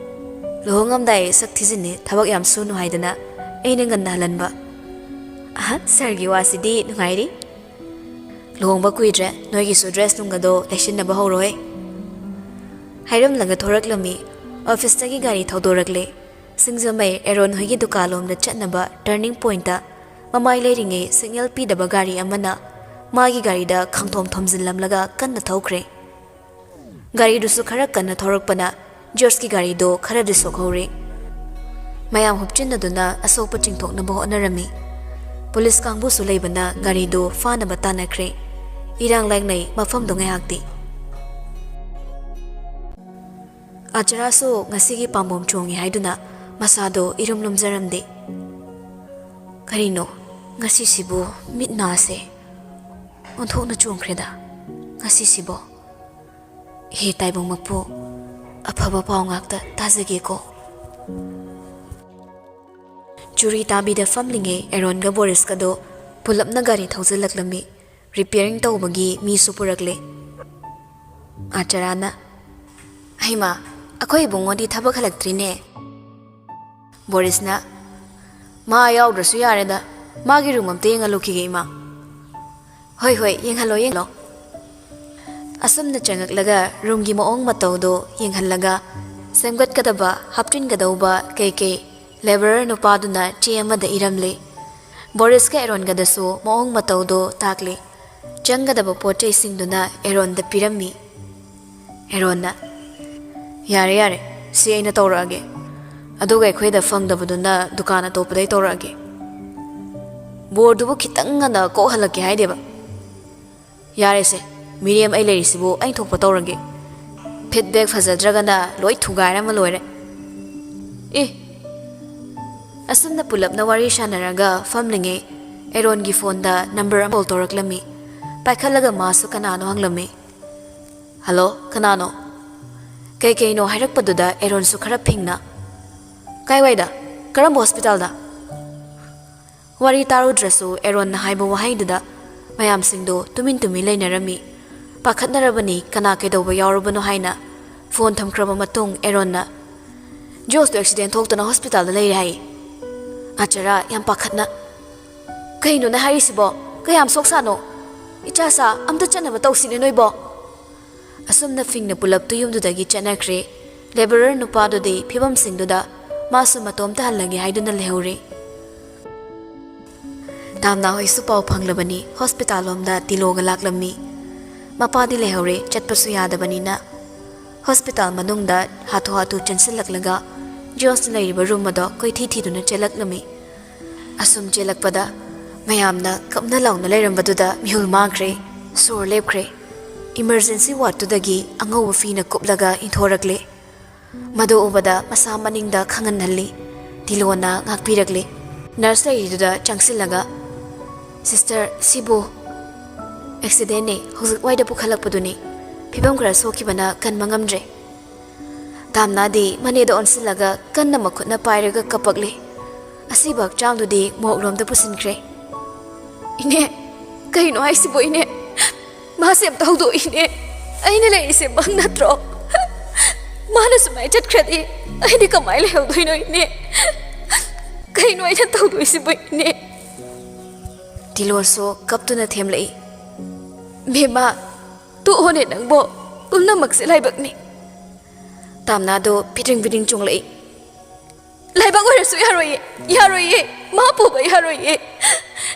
"ꯂꯨꯍꯣꯡꯉꯝꯗꯥꯏ ꯁꯛ ꯊꯤꯖꯤꯟꯅꯤ, ꯊꯕꯛ ꯌꯥꯝ ꯁꯨꯅꯨ ꯍꯥꯏꯗꯅ ꯑꯩꯅ ꯉꯟꯅ ꯍꯜꯍꯟꯕ꯫" "ꯑꯍ, ꯁꯥꯔꯒꯤ ꯋꯥꯁꯤꯗꯤ ꯅꯨꯡꯉꯥꯏꯔꯤ꯫ ꯂꯨꯍꯣꯡꯕ ꯀꯨꯏꯗ꯭ꯔꯦ, ꯅꯣꯏꯒꯤꯁꯨ ꯗ꯭ꯔꯦꯁ ꯅꯨꯡꯒꯗꯣ ꯂꯩꯁꯤꯟꯅꯕ ꯍꯧꯔꯣꯍꯦ꯫" ꯍꯥꯏꯔꯝꯂꯒ ꯊꯣꯔꯛꯂꯝꯃꯤ꯫ ꯑꯣꯐꯤꯁꯇꯒꯤ ꯒꯥꯔꯤ ꯊꯧꯗꯣꯔꯛꯂꯦ꯫ ꯁꯤꯡꯖꯃꯩ ꯑꯦꯔꯣꯟ ꯍꯣꯏꯒꯤ ꯗꯨꯀꯥꯟ ꯂꯣꯝꯗ ꯆꯠꯅꯕ ꯇꯔꯅꯤꯡ ꯄꯣꯏꯟꯠꯇ ꯃꯃꯥꯏ ꯂꯩꯔꯤꯉꯩ ꯁꯤꯒꯅꯦꯜ ꯄꯤꯗꯕ ꯒꯥꯔꯤ ꯑꯃꯅ ꯃꯥꯒꯤ ꯒꯥꯔꯤꯗ ꯈꯪꯊꯣꯝ ꯊꯣꯝꯖꯤꯜꯂꯝꯂꯒ ꯀꯟꯅ ꯊꯧꯈ꯭ꯔꯦ꯫ ꯒꯥꯔꯤꯗꯨꯁꯨ ꯈꯔ ꯀꯟꯅ ꯊꯧꯔꯛꯄꯅ ꯖꯣꯔꯖꯀꯤ ꯒꯥꯔꯤꯗꯣ ꯈꯔꯗꯤ ꯁꯣꯛꯍꯧꯔꯦ꯫ ꯃꯌꯥꯝ ꯍꯨꯞꯆꯤꯟꯅꯗꯨꯅ ꯑꯁꯣꯛꯄ ꯆꯤꯡꯊꯣꯛꯅꯕ ꯍꯣꯠꯅꯔꯝꯃꯤ꯫ ꯄꯨꯂꯤꯁ ꯀꯥꯡꯕꯨꯁꯨ ꯂꯩꯕꯅ ꯒꯥꯔꯤꯗꯨ ꯐꯥꯅꯕ ꯇꯥꯟꯅꯈ꯭ꯔꯦ꯫ ꯏꯔꯥꯡ ꯂꯥꯡꯅꯩ ꯃꯐꯝꯗꯣ ꯉꯥꯏꯍꯥꯛꯇꯤ꯫ ꯑꯥꯆꯥꯔꯥꯁꯨ ꯉꯁꯤꯒꯤ ꯄꯥꯝꯕꯣꯝ ꯆꯣꯡꯉꯤ ꯍꯥꯏꯗꯨꯅ ꯃꯁꯥꯗꯣ ꯏꯔꯨꯝ ꯂꯨꯝꯖꯔꯝꯗꯦ꯫ "ꯀꯔꯤꯅꯣ ꯉꯁꯤꯁꯤꯕꯨ ꯃꯤꯠ ꯅꯥꯁꯦ ꯑꯣꯟꯊꯣꯛꯅ ꯆꯣꯡꯈ꯭ꯔꯦꯗ ꯉꯁꯤꯁꯤꯕꯣ? ꯍꯦ ꯇꯥꯏꯕꯪ ꯃꯄꯨ, ꯑꯐꯕ ꯄꯥꯎ ꯉꯥꯛꯇ ꯇꯥꯖꯒꯦꯀꯣ꯫" ꯆꯨꯔꯤ ꯇꯥꯕꯤꯗ ꯐꯝꯂꯤꯉꯩ ꯑꯦꯔꯣꯟꯒ ꯕꯣꯔꯤꯁꯀꯗꯣ ꯄꯨꯂꯞꯅ ꯒꯥꯔꯤ ꯊꯧꯖꯤꯜꯂꯛꯂꯝꯃꯤ꯫ ꯔꯤꯄꯤꯌꯥꯔꯤꯡ ꯇꯧꯕꯒꯤ ꯃꯤꯁꯨ ꯄꯨꯔꯛꯂꯦ꯫ ꯑꯥꯆꯥꯔꯥꯅ, "ꯍꯩꯃꯥ, ꯑꯩꯈꯣꯏ ꯏꯕꯨꯡꯉꯣꯗꯤ ꯊꯕꯛ ꯍꯜꯂꯛꯇ꯭ꯔꯤꯅꯦ꯫" ꯕꯣꯔꯤꯁꯅ, "ꯃꯥ ꯌꯥꯎꯗ꯭ꯔꯁꯨ ꯌꯥꯔꯦꯗ, ꯃꯥꯒꯤ ꯔꯨꯝ ꯑꯝꯇ ꯌꯦꯡꯍꯜꯂꯨꯈꯤꯒꯦ, ꯏꯃꯥ꯫" "ꯍꯣꯏ, ꯍꯣꯏ, ꯌꯦꯡꯍꯜꯂꯣ, ꯌꯦꯡꯍꯜꯂꯣ꯫" ꯑꯁꯨꯝꯅ ꯆꯪꯉꯛꯂꯒ ꯔꯨꯝꯒꯤ ꯃꯑꯣꯡ ꯃꯇꯧꯗꯣ ꯌꯦꯡꯍꯜꯂꯒ ꯁꯦꯝꯒꯠꯀꯗꯕ, ꯍꯥꯞꯆꯤꯟꯒꯗꯧꯕ ꯀꯩꯀꯩ ꯂꯦꯕꯔꯔ ꯅꯨꯄꯥꯗꯨꯅ ꯆꯦ ꯑꯃꯗ ꯏꯔꯝꯂꯦ꯫ ꯕꯣꯔꯤꯁꯀ ꯑꯦꯔꯣꯟꯒꯗꯁꯨ ꯃꯑꯣꯡ ꯃꯇꯧꯗꯣ ꯇꯥꯛꯂꯦ꯫ ꯆꯪꯒꯗꯕ ꯄꯣꯠ ꯆꯩꯁꯤꯡꯗꯨꯅ ꯑꯦꯔꯣꯟꯗ ꯄꯤꯔꯝꯃꯤ꯫ ꯑꯦꯔꯣꯟꯅ, "ꯌꯥꯔꯦ, ꯌꯥꯔꯦ, ꯁꯤ ꯑꯩꯅ ꯇꯧꯔꯛꯑꯒꯦ꯫ ꯑꯗꯨꯒ ꯑꯩꯈꯣꯏꯗ ꯐꯪꯗꯕꯗꯨꯅ ꯗꯨꯀꯥꯟ ꯑꯇꯣꯞꯄꯗꯩ ꯇꯧꯔꯛꯑꯒꯦ꯫" ꯕꯣꯔꯗꯨꯕꯨ ꯈꯤꯇꯪ ꯉꯟꯅ ꯀꯣꯛꯍꯜꯂꯛꯀꯦ ꯍꯥꯏꯗꯦꯕ꯫ ꯌꯥꯔꯦꯁꯦ, ꯃꯤꯔꯦꯝ ꯑꯩ ꯂꯩꯔꯤꯁꯤꯕꯨ ꯑꯩꯅ ꯊꯣꯛꯄ ꯇꯧꯔꯒꯦ꯫ ꯐꯤꯗꯕꯦꯛ ꯐꯖꯗ꯭ꯔꯒꯅ ꯂꯣꯏ ꯊꯨꯒꯥꯏꯔꯝꯃ ꯂꯣꯏꯔꯦ꯫ ꯑꯦ, ꯑꯁꯨꯝꯅ ꯄꯨꯂꯞꯅ ꯋꯥꯔꯤ ꯁꯥꯟꯅꯔꯒ ꯐꯝꯂꯤꯉꯩ ꯑꯦꯔꯣꯟꯒꯤ ꯐꯣꯟꯗ ꯅꯝꯕꯔ ꯑꯃ ꯀꯣꯜ ꯇꯧꯔꯛꯂꯝꯃꯤ꯫ ꯄꯥꯏꯈꯠꯂꯒ ꯃꯥꯁꯨ ꯀꯅꯥꯅꯣ ꯍꯪꯂꯝꯃꯤ꯫ "ꯍꯜꯂꯣ, ꯀꯅꯥꯅꯣ?" ꯀꯩꯀꯩꯅꯣ ꯍꯥꯏꯔꯛꯄꯗꯨꯗ ꯑꯦꯔꯣꯟꯁꯨ ꯈꯔ ꯐꯤꯡꯅ, "ꯀꯥꯏꯋꯥꯏꯗ? ꯀꯔꯝꯕ ꯍꯣꯁꯄꯤꯇꯥꯜꯗ?" ꯋꯥꯔꯤ ꯇꯥꯔꯨꯗ꯭ꯔꯁꯨ ꯑꯦꯔꯣꯟꯅ ꯍꯥꯏꯕ ꯋꯥꯍꯩꯗꯨꯗ ꯃꯌꯥꯝꯁꯤꯡꯗꯣ ꯇꯨꯃꯤꯟ ꯇꯨꯃꯤꯟ ꯂꯩꯅꯔꯝꯃꯤ꯫ ꯄꯥꯈꯠꯅꯔꯕꯅꯤ, ꯀꯅꯥ ꯀꯩꯗꯧꯕ ꯌꯥꯎꯔꯕꯅꯣ ꯍꯥꯏꯅ꯫ ꯐꯣꯟ ꯊꯝꯈ꯭ꯔꯕ ꯃꯇꯨꯡ ꯑꯦꯔꯣꯟꯅ, "ꯖꯣꯁꯇꯣ ꯑꯦꯛꯁꯤꯗꯦꯟ ꯊꯣꯛꯇꯅ ꯍꯣꯁꯄꯤꯇꯥꯜꯗ ꯂꯩꯔꯦ" ꯍꯥꯏꯌꯦ꯫ ꯑꯆꯔꯥ ꯌꯥꯝ ꯄꯥꯈꯠꯅ, "ꯀꯩꯅꯣꯅꯦ ꯍꯥꯏꯔꯤꯁꯤꯕꯣ? ꯀꯌꯥꯝ ꯁꯣꯛ ꯁꯥꯅꯣ? ꯏꯆꯥꯁꯥ, ꯑꯝꯇ ꯆꯠꯅꯕ ꯇꯧꯁꯤꯅꯦ ꯅꯣꯏꯕꯣ"꯫ ꯑꯁꯨꯝꯅ ꯐꯤꯡꯅ ꯄꯨꯂꯞꯇꯨ ꯌꯨꯝꯗꯨꯗꯒꯤ ꯆꯠꯅꯈ꯭ꯔꯦ꯫ ꯂꯦꯕꯔꯔ ꯅꯨꯄꯥꯗꯨꯗꯤ ꯐꯤꯕꯝꯁꯤꯡꯗꯨꯗ ꯃꯥꯁꯨ ꯃꯇꯣꯝꯇ ꯍꯜꯂꯒꯦ ꯍꯥꯏꯗꯨꯅ ꯂꯩꯍꯧꯔꯦ꯫ ꯇꯥꯝꯅꯥ ꯍꯣꯏꯁꯨ ꯄꯥꯎ ꯐꯪꯂꯕꯅꯤ, ꯍꯣꯁꯄꯤꯇꯥꯜ ꯂꯣꯝꯗ ꯇꯤꯂꯣꯒ ꯂꯥꯛꯂꯝꯃꯤ꯫ ꯃꯄꯥꯗꯤ ꯂꯩꯍꯧꯔꯦ, ꯆꯠꯄꯁꯨ ꯌꯥꯗꯕꯅꯤꯅ꯫ ꯍꯣꯁꯄꯤꯇꯥꯜ ꯃꯅꯨꯡꯗ ꯍꯥꯊꯨ ꯍꯥꯊꯨ ꯆꯦꯟꯁꯤꯜꯂꯛꯂꯒ ꯖꯣꯁꯅ ꯂꯩꯔꯤꯕ ꯔꯨꯝ ꯑꯗꯣ ꯀꯣꯏꯊꯤ ꯊꯤꯗꯨꯅ ꯆꯦꯜꯂꯛꯂꯝꯃꯤ꯫ ꯑꯁꯨꯝ ꯆꯦꯜꯂꯛꯄꯗ ꯃꯌꯥꯝꯅ ꯀꯞꯅ ꯂꯥꯎꯅ ꯂꯩꯔꯝꯕꯗꯨꯗ ꯃꯤꯍꯨꯜ ꯃꯥꯡꯈ꯭ꯔꯦ, ꯁꯣꯔ ꯂꯦꯞꯈ꯭ꯔꯦ꯫ ꯏꯃꯔꯖꯦꯟꯁꯤ ꯋꯥꯔꯗꯇꯨꯗꯒꯤ ꯑꯉꯧꯕ ꯐꯤꯅ ꯀꯨꯞꯂꯒ ꯏꯟꯊꯣꯔꯛꯂꯦ꯫ ꯃꯗꯨ ꯎꯕꯗ ꯃꯁꯥ ꯃꯅꯤꯡꯗ ꯈꯪꯍꯟꯍꯜꯂꯤ꯫ ꯇꯤꯂꯣꯅ ꯉꯥꯛꯄꯤꯔꯛꯂꯤ꯫ ꯅꯔꯁ ꯂꯩꯔꯤꯗꯨꯗ ꯆꯪꯁꯤꯜꯂꯒ, "ꯁꯤꯁꯇꯔ, ꯁꯤꯕꯨ ꯑꯦꯛꯁꯤꯗꯦꯟꯅꯦ, ꯍꯧꯖꯤꯛ ꯋꯥꯏꯗ ꯄꯨꯈꯠꯂꯛꯄꯗꯨꯅꯤ꯫ ꯐꯤꯕꯝ ꯈꯔ ꯁꯣꯛꯈꯤꯕꯅ ꯀꯟꯕ ꯉꯝꯗ꯭ꯔꯦ"꯫ ꯇꯥꯝꯅꯥꯗꯤ ꯃꯅꯦꯗ ꯑꯣꯟꯁꯤꯜꯂꯒ ꯀꯟꯅ ꯃꯈꯨꯠꯅ ꯄꯥꯏꯔꯒ ꯀꯞꯄꯛꯂꯤ꯫ ꯑꯁꯤꯕ ꯍꯛꯆꯥꯡꯗꯨꯗꯤ ꯃꯣꯛꯂꯣꯝꯗ ꯄꯨꯁꯤꯟꯈ꯭ꯔꯦ꯫ "ꯏꯅꯦ, ꯀꯩꯅꯣ ꯍꯥꯏꯁꯤꯕꯣ ꯏꯅꯦ? ꯃꯥꯁꯦ ꯑꯝꯇ ꯍꯧꯗꯣꯛꯑꯣ ꯏꯅꯦ꯫ ꯑꯩꯅ ꯂꯩꯔꯤꯁꯦ ꯕꯪ ꯅꯠꯇ꯭ꯔꯣ? ꯃꯥꯅ ꯁꯨꯃꯥꯏꯅ ꯆꯠꯈ꯭ꯔꯗꯤ ꯑꯩꯗꯤ ꯀꯃꯥꯏꯅ ꯂꯩꯍꯧꯗꯣꯏꯅꯣ ꯏꯅꯦ? ꯀꯩꯅꯣ ꯑꯩꯅ ꯇꯧꯗꯣꯏꯁꯤꯕꯣ ꯏꯅꯦ?" ꯇꯤꯂꯣꯁꯨ ꯀꯞꯇꯨꯅ ꯊꯦꯝꯂꯛꯏ꯫ "ꯕꯦꯝꯃ, ꯇꯣꯛꯑꯣꯅꯦ ꯅꯪꯕꯣ, ꯄꯨꯝꯅꯃꯛꯁꯦ ꯂꯥꯏꯕꯛꯅꯤ"꯫ ꯇꯥꯝꯅꯥꯗꯣ ꯐꯤꯗ꯭ꯔꯤꯡ ꯐꯤꯗ꯭ꯔꯤꯡ ꯆꯣꯡꯂꯛꯏ꯫ "ꯂꯥꯏꯕꯛ ꯑꯣꯏꯔꯁꯨ ꯌꯥꯔꯣꯏꯌꯦ, ꯌꯥꯔꯣꯏꯌꯦ, ꯃꯥ ꯄꯨꯕ ꯌꯥꯔꯣꯏꯌꯦ꯫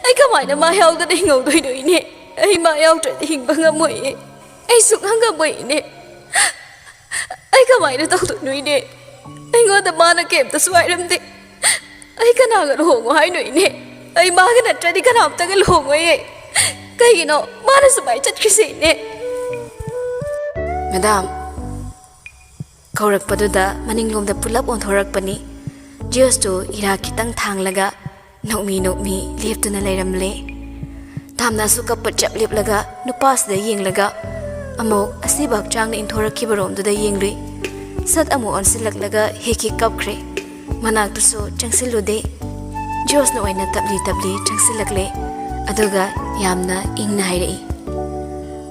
ꯑꯩ ꯀꯃꯥꯏꯅ ꯃꯥ ꯌꯥꯎꯗꯅ ꯍꯤꯡꯍꯧꯗꯣꯏꯅꯣ ꯏꯅꯦ? ꯑꯩ ꯃꯥ ꯌꯥꯎꯗ꯭ꯔꯗꯤ ꯍꯤꯡꯕ ꯉꯝꯃꯣꯏꯌꯦ, ꯑꯩ ꯁꯨꯛꯉꯝ ꯉꯝꯃꯣꯏ ꯏꯅꯦ꯫ ꯑꯩ ꯀꯃꯥꯏꯅ ꯇꯧꯗꯣꯏꯅꯣ ꯏꯅꯦ? ꯑꯩꯉꯣꯟꯗ ꯃꯥꯅ ꯀꯩꯝꯇꯁꯨ ꯍꯥꯏꯔꯝꯗꯦ꯫ ꯑꯩ ꯀꯅꯥꯒ ꯂꯨꯍꯣꯡꯉꯣ ꯍꯥꯏꯅꯣ ꯏꯅꯦ? ꯑꯩ ꯃꯥꯒ ꯅꯠꯇ꯭ꯔꯗꯤ ꯀꯅꯥꯝꯇꯒ ꯂꯨꯍꯣꯡꯉꯣꯏꯌꯦ꯫ ꯀꯩꯒꯤꯅꯣ ꯃꯥꯅ ꯁꯨꯃꯥꯏꯅ ꯆꯠꯈ꯭ꯔꯤꯁꯦ, ꯏꯅꯦ? ꯃꯦꯗꯥꯝ, ꯀꯧꯔꯛꯄꯗꯨꯗ ꯃꯅꯤꯡꯂꯣꯝꯗ ꯄꯨꯂꯞ ꯑꯣꯟꯊꯣꯔꯛꯄꯅꯤ꯫ ꯖꯤꯌꯣꯁꯇꯨ ꯏꯔꯥ ꯈꯤꯇꯪ ꯊꯥꯡꯂꯒ ꯅꯣꯛꯃꯤ ꯅꯣꯛꯃꯤ ꯂꯦꯞꯇꯨꯅ ꯂꯩꯔꯝꯂꯦ꯫ ꯇꯥꯝꯅꯥꯁꯨ ꯀꯞꯄ ꯆꯞ ꯂꯦꯞꯂꯒ ꯅꯨꯄꯥꯁꯤꯗ ꯌꯦꯡꯂꯒ ꯑꯃꯨꯛ ꯑꯁꯤꯕ ꯍꯛꯆꯥꯡꯅ ꯏꯟꯊꯣꯔꯛꯈꯤꯕ ꯔꯣꯝꯗꯨꯗ ꯌꯦꯡꯂꯨꯏ꯫ ꯁꯠ ꯑꯃꯨꯛ ꯑꯣꯟꯁꯤꯜꯂꯛꯂꯒ ꯍꯦꯛ ꯍꯦꯛ ꯀꯞꯈ꯭ꯔꯦ꯫ ꯃꯅꯥꯛꯇꯁꯨ ꯆꯪꯁꯤꯜꯂꯨꯗꯦ꯫ ꯖꯤꯌꯣꯁꯅ ꯑꯣꯏꯅ ꯇꯞꯂꯤ ꯇꯞꯂꯤ ꯆꯪꯁꯤꯜꯂꯛꯂꯦ꯫ ꯑꯗꯨꯒ ꯌꯥꯝꯅ ꯏꯪꯅ ꯍꯥꯏꯔꯛꯏ,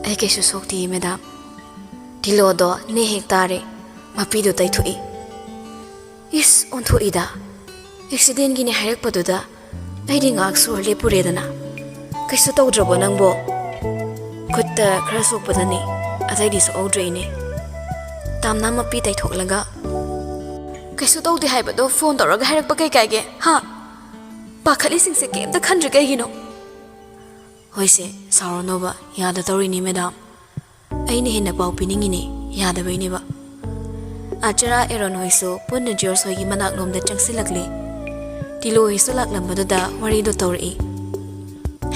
"ꯑꯩ ꯀꯩꯁꯨ ꯁꯣꯛꯇꯤꯌꯦ, ꯃꯦꯗꯥꯝ꯫" ꯇꯤꯂꯣꯗꯣ ꯅꯦ ꯍꯦꯛ ꯇꯥꯔꯦ꯫ ꯃꯄꯤꯗꯨ ꯇꯩꯊꯣꯛꯏ꯫ ꯏꯁ, ꯑꯣꯟꯊꯣꯛꯏꯗ꯫ ꯑꯦꯛꯁꯤꯗꯦꯟꯒꯤꯅꯦ ꯍꯥꯏꯔꯛꯄꯗꯨꯗ ꯑꯩꯗꯤ ꯉꯥꯏꯍꯥꯛ ꯁꯣꯔ ꯂꯦꯞꯄꯨꯔꯦꯗꯅ꯫ "ꯀꯩꯁꯨ ꯇꯧꯗ꯭ꯔꯕꯣ ꯅꯪꯕꯣ?" "ꯈꯨꯠꯇ ꯈꯔ ꯁꯣꯛꯄꯗꯅꯤ, ꯑꯇꯩꯗꯤ ꯁꯣꯛꯍꯧꯗ꯭ꯔꯦ, ꯏꯅꯦ꯫" ꯇꯥꯝꯅꯥ ꯃꯄꯤ ꯇꯩꯊꯣꯛꯂꯒ, "ꯀꯩꯁꯨ ꯇꯧꯗꯦ ꯍꯥꯏꯕꯗꯣ ꯐꯣꯟ ꯇꯧꯔꯒ ꯍꯥꯏꯔꯛꯄ ꯀꯩ ꯀꯥꯏꯒꯦ, ꯍꯥ? ꯄꯥꯈꯠꯂꯤꯁꯤꯡꯁꯦ ꯀꯩꯝꯇ ꯈꯟꯗ꯭ꯔꯤ ꯀꯩꯒꯤꯅꯣ?" "ꯍꯣꯏꯁꯦ, ꯁꯥꯎꯔꯅꯣꯕ, ꯌꯥꯗ ꯇꯧꯔꯤꯅꯤ, ꯃꯦꯗꯥꯝ꯫ ꯑꯩꯅ ꯍꯦꯟꯅ ꯄꯥꯎ ꯄꯤꯅꯤꯡꯉꯤꯅꯦ, ꯌꯥꯗꯕꯩꯅꯦꯕ꯫" ꯑꯥꯆꯥꯔꯥ ꯑꯦꯔꯣꯟ ꯍꯣꯏꯁꯨ ꯄꯨꯟꯅ ꯖꯤꯌꯣꯁ ꯍꯣꯏꯒꯤ ꯃꯅꯥꯛꯂꯣꯝꯗ ꯆꯪꯁꯤꯜꯂꯛꯂꯤ꯫ ꯇꯤꯂꯣ ꯍꯣꯏꯁꯨ ꯂꯥꯛꯂꯝꯕꯗꯨꯗ ꯋꯥꯔꯤꯗꯣ ꯇꯧꯔꯛꯏ꯫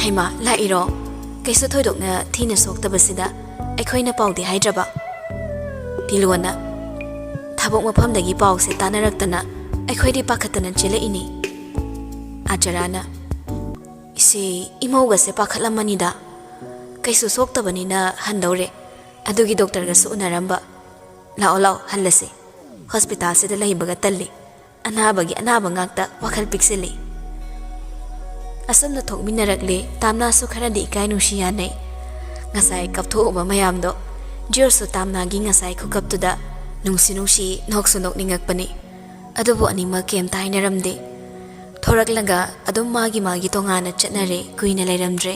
"ꯍꯩꯃꯥ, ꯂꯥꯛꯏꯔꯣ? ꯀꯩꯁꯨ ꯊꯣꯏꯗꯣꯛꯅ ꯊꯤꯅ ꯁꯣꯛꯇꯕꯁꯤꯗ ꯑꯩꯈꯣꯏꯅ ꯄꯥꯎꯗꯤ ꯍꯥꯏꯗ꯭ꯔꯕ?" ꯇꯤꯂꯣꯅ, "ꯊꯕꯛ ꯃꯐꯝꯗꯒꯤ ꯄꯥꯎꯁꯦ ꯇꯥꯅꯔꯛꯇꯅ ꯑꯩꯈꯣꯏꯗꯤ ꯄꯥꯈꯠꯇꯅ ꯆꯦꯜꯂꯛꯏꯅꯤ꯫" ꯑꯥꯆꯥꯔꯥꯅ, "ꯏꯆꯦ, ꯏꯃꯧꯒꯁꯦ ꯄꯥꯈꯠꯂꯝꯃꯅꯤꯗ꯫ ꯀꯩꯁꯨ ꯁꯣꯛꯇꯕꯅꯤꯅ ꯍꯟꯗꯧꯔꯦ꯫ ꯑꯗꯨꯒꯤ ꯗꯣꯛꯇꯔꯒꯁꯨ ꯎꯅꯔꯝꯕ꯫ ꯂꯥꯛꯑꯣ, ꯂꯥꯛꯑꯣ, ꯍꯜꯂꯁꯦ꯫ ꯍꯣꯁꯄꯤꯇꯥꯜꯁꯤꯗ ꯂꯩꯕꯒ ꯇꯜꯂꯤ꯫ ꯑꯅꯥꯕꯒꯤ ꯑꯅꯥꯕ ꯉꯥꯛꯇ, ꯋꯥꯈꯜ ꯄꯤꯛꯁꯤꯜꯂꯤ꯫" ꯑꯁꯨꯝꯅ ꯊꯣꯛꯃꯤꯟꯅꯔꯛꯂꯦ꯫ ꯇꯥꯝꯅꯥꯁꯨ ꯈꯔꯗꯤ ꯏꯀꯥꯏ ꯅꯨꯡꯁꯤ ꯌꯥꯅꯩ꯫ ꯉꯁꯥꯏ ꯀꯞꯊꯣꯛꯎꯕ ꯃꯌꯥꯝꯗꯣ꯫ ꯖꯤꯌꯣꯁꯨ ꯇꯥꯝꯅꯥꯒꯤ ꯉꯁꯥꯏ ꯈꯨꯀꯞꯇꯨꯗ ꯅꯨꯡꯁꯤ ꯅꯨꯡꯁꯤ, ꯅꯣꯛꯁꯨ ꯅꯣꯛꯅꯤꯡꯉꯛꯄꯅꯤ꯫ ꯑꯗꯨꯕꯨ ꯑꯅꯤꯃꯛ ꯀꯩꯝꯇ ꯍꯥꯏꯅꯔꯝꯗꯦ꯫ ꯊꯣꯔꯛꯂꯒ ꯑꯗꯨꯝ ꯃꯥꯒꯤ ꯃꯥꯒꯤ ꯇꯣꯉꯥꯟꯅ ꯆꯠꯅꯔꯦ꯫ ꯀꯨꯏꯅ ꯂꯩꯔꯝꯗ꯭ꯔꯦ꯫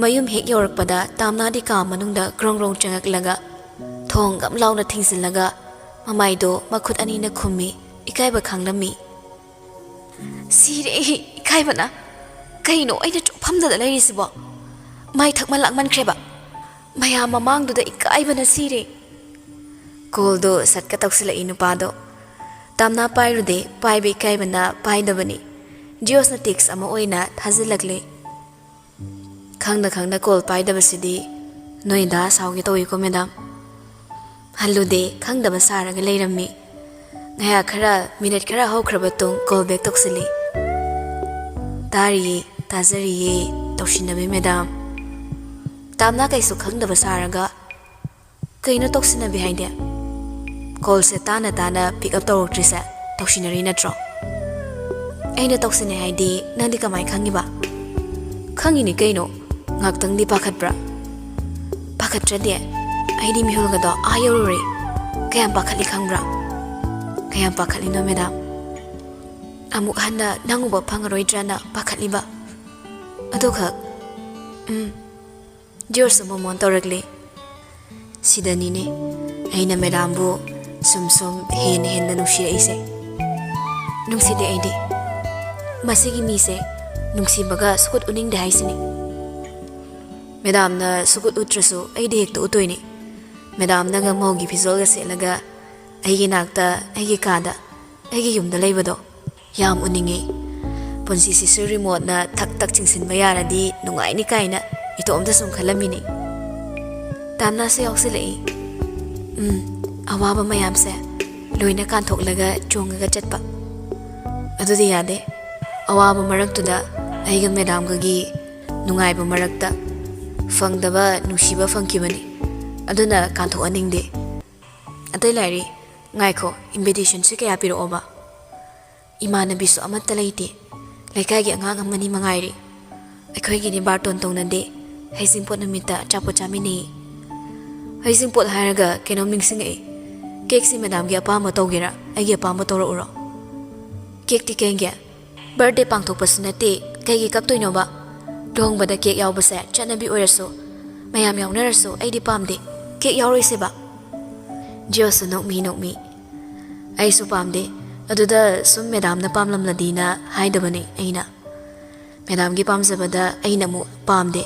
ꯃꯌꯨꯝ ꯍꯦꯛ ꯌꯧꯔꯛꯄꯗ ꯇꯥꯝꯅꯥꯗꯤ ꯀꯥ ꯃꯅꯨꯡꯗ ꯒ꯭ꯔꯣꯡ ꯒ꯭ꯔꯣꯡ ꯆꯪꯉꯛꯂꯒ ꯊꯣꯡ ꯒꯝ ꯂꯥꯎꯅ ꯊꯤꯡꯖꯤꯜꯂꯒ ꯃꯃꯥꯏꯗꯣ ꯃꯈꯨꯠ ꯑꯅꯤꯅ ꯈꯨꯝꯃꯤ, ꯏꯀꯥꯏꯕ ꯈꯥꯡꯂꯝꯃꯤ꯫ "ꯁꯤꯔꯦ ꯑꯩ ꯏꯀꯥꯏꯕꯅ꯫ ꯀꯩꯅꯣ ꯑꯩꯅ ꯆꯨꯞꯐꯝꯗꯗ ꯂꯩꯔꯤꯁꯤꯕꯣ? ꯃꯥꯏ ꯊꯛꯃꯟ ꯂꯥꯛꯃꯟꯈ꯭ꯔꯦꯕ꯫ ꯃꯌꯥꯝ ꯃꯃꯥꯡꯗꯨꯗ ꯏꯀꯥꯏꯕꯅ ꯁꯤꯔꯦ꯫" ꯀꯣꯜꯗꯣ ꯁꯠꯀ ꯇꯧꯁꯤꯜꯂꯛꯏ ꯅꯨꯄꯥꯗꯣ꯫ ꯇꯥꯝꯅꯥ ꯄꯥꯏꯔꯨꯗꯦ, ꯄꯥꯏꯕ ꯏꯀꯥꯏꯕꯅ ꯄꯥꯏꯗꯕꯅꯤ꯫ ꯖꯤꯑꯣꯁꯅ ꯇꯦꯛꯁ ꯑꯃ ꯑꯣꯏꯅ ꯊꯥꯖꯤꯜꯂꯛꯂꯦ꯫ "ꯈꯪꯅ ꯈꯪꯅ ꯀꯣꯜ ꯄꯥꯏꯗꯕꯁꯤꯗꯤ ꯅꯣꯏ ꯗꯥ ꯁꯥꯎꯒꯦ ꯇꯧꯏꯀꯣ ꯃꯦꯗꯥꯝ?" ꯍꯜꯂꯨꯗꯦ, ꯈꯪꯗꯕ ꯁꯥꯔꯒ ꯂꯩꯔꯝꯃꯤ꯫ ꯉꯥꯏꯍꯥꯛ ꯈꯔ, ꯃꯤꯅꯠ ꯈꯔ ꯍꯧꯈ꯭ꯔꯕ ꯇꯨꯡ ꯀꯣꯜ ꯕꯦꯛ ꯇꯧꯁꯤꯜꯂꯤ꯫ "ꯇꯥꯔꯤꯌꯦ, ꯇꯥꯖꯔꯤꯌꯦ, ꯇꯧꯁꯤꯟꯅꯕꯤ ꯃꯦꯗꯥꯝ꯫" ꯇꯥꯝꯅꯥ ꯀꯩꯁꯨ ꯈꯪꯗꯕ ꯁꯥꯔꯒ, "ꯀꯩꯅꯣ ꯇꯧꯁꯤꯟꯅꯕꯤ ꯍꯥꯏꯗꯤ? ꯀꯣꯜꯁꯦ ꯇꯥꯅ ꯇꯥꯅ ꯄꯤꯛ ꯑꯞ ꯇꯧꯔꯛꯇ꯭ꯔꯤꯁꯦ ꯇꯧꯁꯤꯟꯅꯔꯤ ꯅꯠꯇ꯭ꯔꯣ?" "ꯑꯩꯅ ꯇꯧꯁꯤꯟꯅꯩ ꯍꯥꯏꯗꯤ ꯅꯪꯗꯤ ꯀꯃꯥꯏ ꯈꯪꯉꯤꯕ?" "ꯈꯪꯉꯤꯅꯤ ꯀꯩꯅꯣ, ꯉꯥꯛꯇꯪꯗꯤ ꯄꯥꯈꯠꯄ꯭ꯔꯥ?" "ꯄꯥꯈꯠꯇ꯭ꯔꯗꯤ, ꯑꯩꯗꯤ ꯃꯤꯍꯨꯜꯒꯗꯣ ꯑꯥ ꯌꯧꯔꯨꯔꯦ꯫ ꯀꯌꯥꯝ ꯄꯥꯈꯠꯂꯤ ꯈꯪꯕ꯭ꯔꯥ?" "ꯀꯌꯥꯝ ꯄꯥꯈꯠꯂꯤꯅꯣ ꯃꯦꯗꯥꯝ?" "ꯑꯃꯨꯛ ꯍꯟꯅ ꯅꯪ ꯎꯕ ꯐꯪꯉꯔꯣꯏꯗ꯭ꯔꯅ ꯄꯥꯈꯠꯂꯤꯕ꯫ ꯑꯗꯨꯈꯛ꯫" "ꯎꯝ꯫" ꯖꯤꯑꯣꯁꯨ ꯃꯣꯃꯣꯟ ꯇꯧꯔꯛꯂꯤ꯫ "ꯁꯤꯗꯅꯤꯅꯦ ꯑꯩꯅ ꯃꯦꯗꯥꯝꯕꯨ ꯁꯨꯝ ꯁꯨꯝ ꯍꯦꯟꯅ ꯍꯦꯟꯅ ꯅꯨꯡꯁꯤꯔꯛꯏꯁꯦ꯫ ꯅꯨꯡꯁꯤꯗꯦ ꯑꯩꯗꯤ꯫ ꯃꯁꯤꯒꯤ ꯃꯤꯁꯦ ꯅꯨꯡꯁꯤꯕꯒ ꯁꯨꯛꯎꯠ ꯎꯠꯅꯤꯡꯗꯦ ꯍꯥꯏꯁꯤꯅꯤ꯫ ꯃꯦꯗꯥꯝꯅ ꯁꯨꯛꯎꯠ ꯎꯠꯇ꯭ꯔꯁꯨ ꯑꯩꯗꯤ ꯍꯦꯛꯇ ꯎꯠꯇꯣꯏꯅꯤ꯫ ꯃꯦꯗꯥꯝꯅꯒ ꯃꯧꯒꯤ ꯐꯤꯖꯣꯜꯒ ꯁꯦꯠꯂꯒ ꯑꯩꯒꯤ ꯅꯥꯛꯇ, ꯑꯩꯒꯤ ꯀꯥꯗ, ꯑꯩꯒꯤ ꯌꯨꯝꯗ ꯂꯩꯕꯗꯣ ꯌꯥꯝ ꯎꯅꯤꯡꯉꯤ꯫ ꯄꯨꯟꯁꯤꯁꯤꯁꯨ ꯔꯤꯃꯣꯠꯅ ꯊꯛ ꯊꯛ ꯆꯤꯡꯁꯤꯟꯕ ꯌꯥꯔꯗꯤ ꯅꯨꯡꯉꯥꯏꯅꯤ" ꯀꯥꯏꯅ ꯏꯇꯣꯝꯇ ꯁꯨꯝ ꯈꯜꯂꯝꯃꯤꯅꯤ꯫ ꯇꯥꯝꯅꯥꯁꯨ ꯌꯥꯎꯁꯤꯜꯂꯛꯏ꯫ "ꯎꯝ, ꯑꯋꯥꯕ ꯃꯌꯥꯝꯁꯦ ꯂꯣꯏꯅ ꯀꯥꯟꯊꯣꯛꯂꯒ ꯆꯣꯡꯉꯒ ꯆꯠꯄ꯫ ꯑꯗꯨꯗꯤ ꯌꯥꯗꯦ꯫ ꯑꯋꯥꯕ ꯃꯔꯛꯇꯨꯗ ꯑꯩꯒ ꯃꯦꯗꯥꯝꯒꯒꯤ ꯅꯨꯡꯉꯥꯏꯕ ꯃꯔꯛꯇ ꯐꯪꯗꯕ ꯅꯨꯡꯁꯤꯕ ꯐꯪꯈꯤꯕꯅꯤ꯫ ꯑꯗꯨꯅ ꯀꯥꯟꯊꯣꯛꯍꯟꯅꯤꯡꯗꯦ꯫ ꯑꯇꯩ ꯂꯥꯏꯔꯤ, ꯉꯥꯏꯈꯣ, ꯏꯟꯚꯤꯇꯦꯁꯟꯁꯦ ꯀꯌꯥ ꯄꯤꯔꯛꯑꯣꯕ? ꯏꯃꯥꯟꯅꯕꯤꯁꯨ ꯑꯃꯠꯇ ꯂꯩꯇꯦ꯫ ꯂꯩꯀꯥꯏꯒꯤ ꯑꯉꯥꯡ ꯑꯃꯅꯤ ꯃꯉꯥꯏꯔꯦ꯫ ꯑꯩꯈꯣꯏꯒꯤꯗꯤ ꯕꯥꯔꯇꯣꯟ ꯇꯧꯅꯗꯦ꯫ ꯍꯩꯖꯤꯡꯄꯣꯠ ꯅꯨꯃꯤꯠꯇ ꯑꯆꯥꯄꯣꯠ ꯆꯥꯃꯤꯟꯅꯩ꯫" "ꯍꯩꯖꯤꯡꯄꯣꯠ ꯍꯥꯏꯔꯒ ꯀꯩꯅꯣꯝ ꯅꯤꯡꯁꯤꯡꯉꯛꯑꯦ꯫ ꯀꯦꯛꯁꯤ ꯃꯦꯗꯥꯝꯒꯤ ꯑꯄꯥꯝꯕ ꯇꯧꯒꯦꯔꯥ, ꯑꯩꯒꯤ ꯑꯄꯥꯝꯕ ꯇꯧꯔꯛꯎꯔꯣ?" "ꯀꯦꯛꯇꯤ ꯀꯩꯒꯤ? ꯕꯥꯔꯗꯦ ꯄꯥꯡꯊꯣꯛꯄꯁꯨ ꯅꯠꯇꯦ, ꯀꯩꯒꯤ ꯀꯛꯇꯣꯏꯅꯣꯕ? ꯂꯨꯍꯣꯡꯕꯗ ꯀꯦꯛ ꯌꯥꯎꯕꯁꯦ ꯆꯠꯅꯕꯤ ꯑꯣꯏꯔꯁꯨ, ꯃꯌꯥꯝ ꯌꯥꯎꯅꯔꯁꯨ ꯑꯩꯗꯤ ꯄꯥꯝꯗꯦ꯫ ꯀꯦꯛ ꯌꯥꯎꯔꯣꯏꯁꯦꯕ꯫" ꯖꯤꯑꯣꯁꯨ ꯅꯣꯛꯃꯤ ꯅꯣꯛꯃꯤ꯫ "ꯑꯩꯁꯨ ꯄꯥꯝꯗꯦ꯫ ꯑꯗꯨꯗ ꯁꯨꯝ ꯃꯦꯗꯥꯝꯅ ꯄꯥꯝꯂꯝꯂꯗꯤꯅ ꯍꯥꯏꯗꯕꯅꯦ ꯑꯩꯅ꯫ ꯃꯦꯗꯥꯝꯒꯤ ꯄꯥꯝꯖꯕꯗ ꯑꯩꯅ ꯑꯃꯨꯛ ꯄꯥꯝꯗꯦ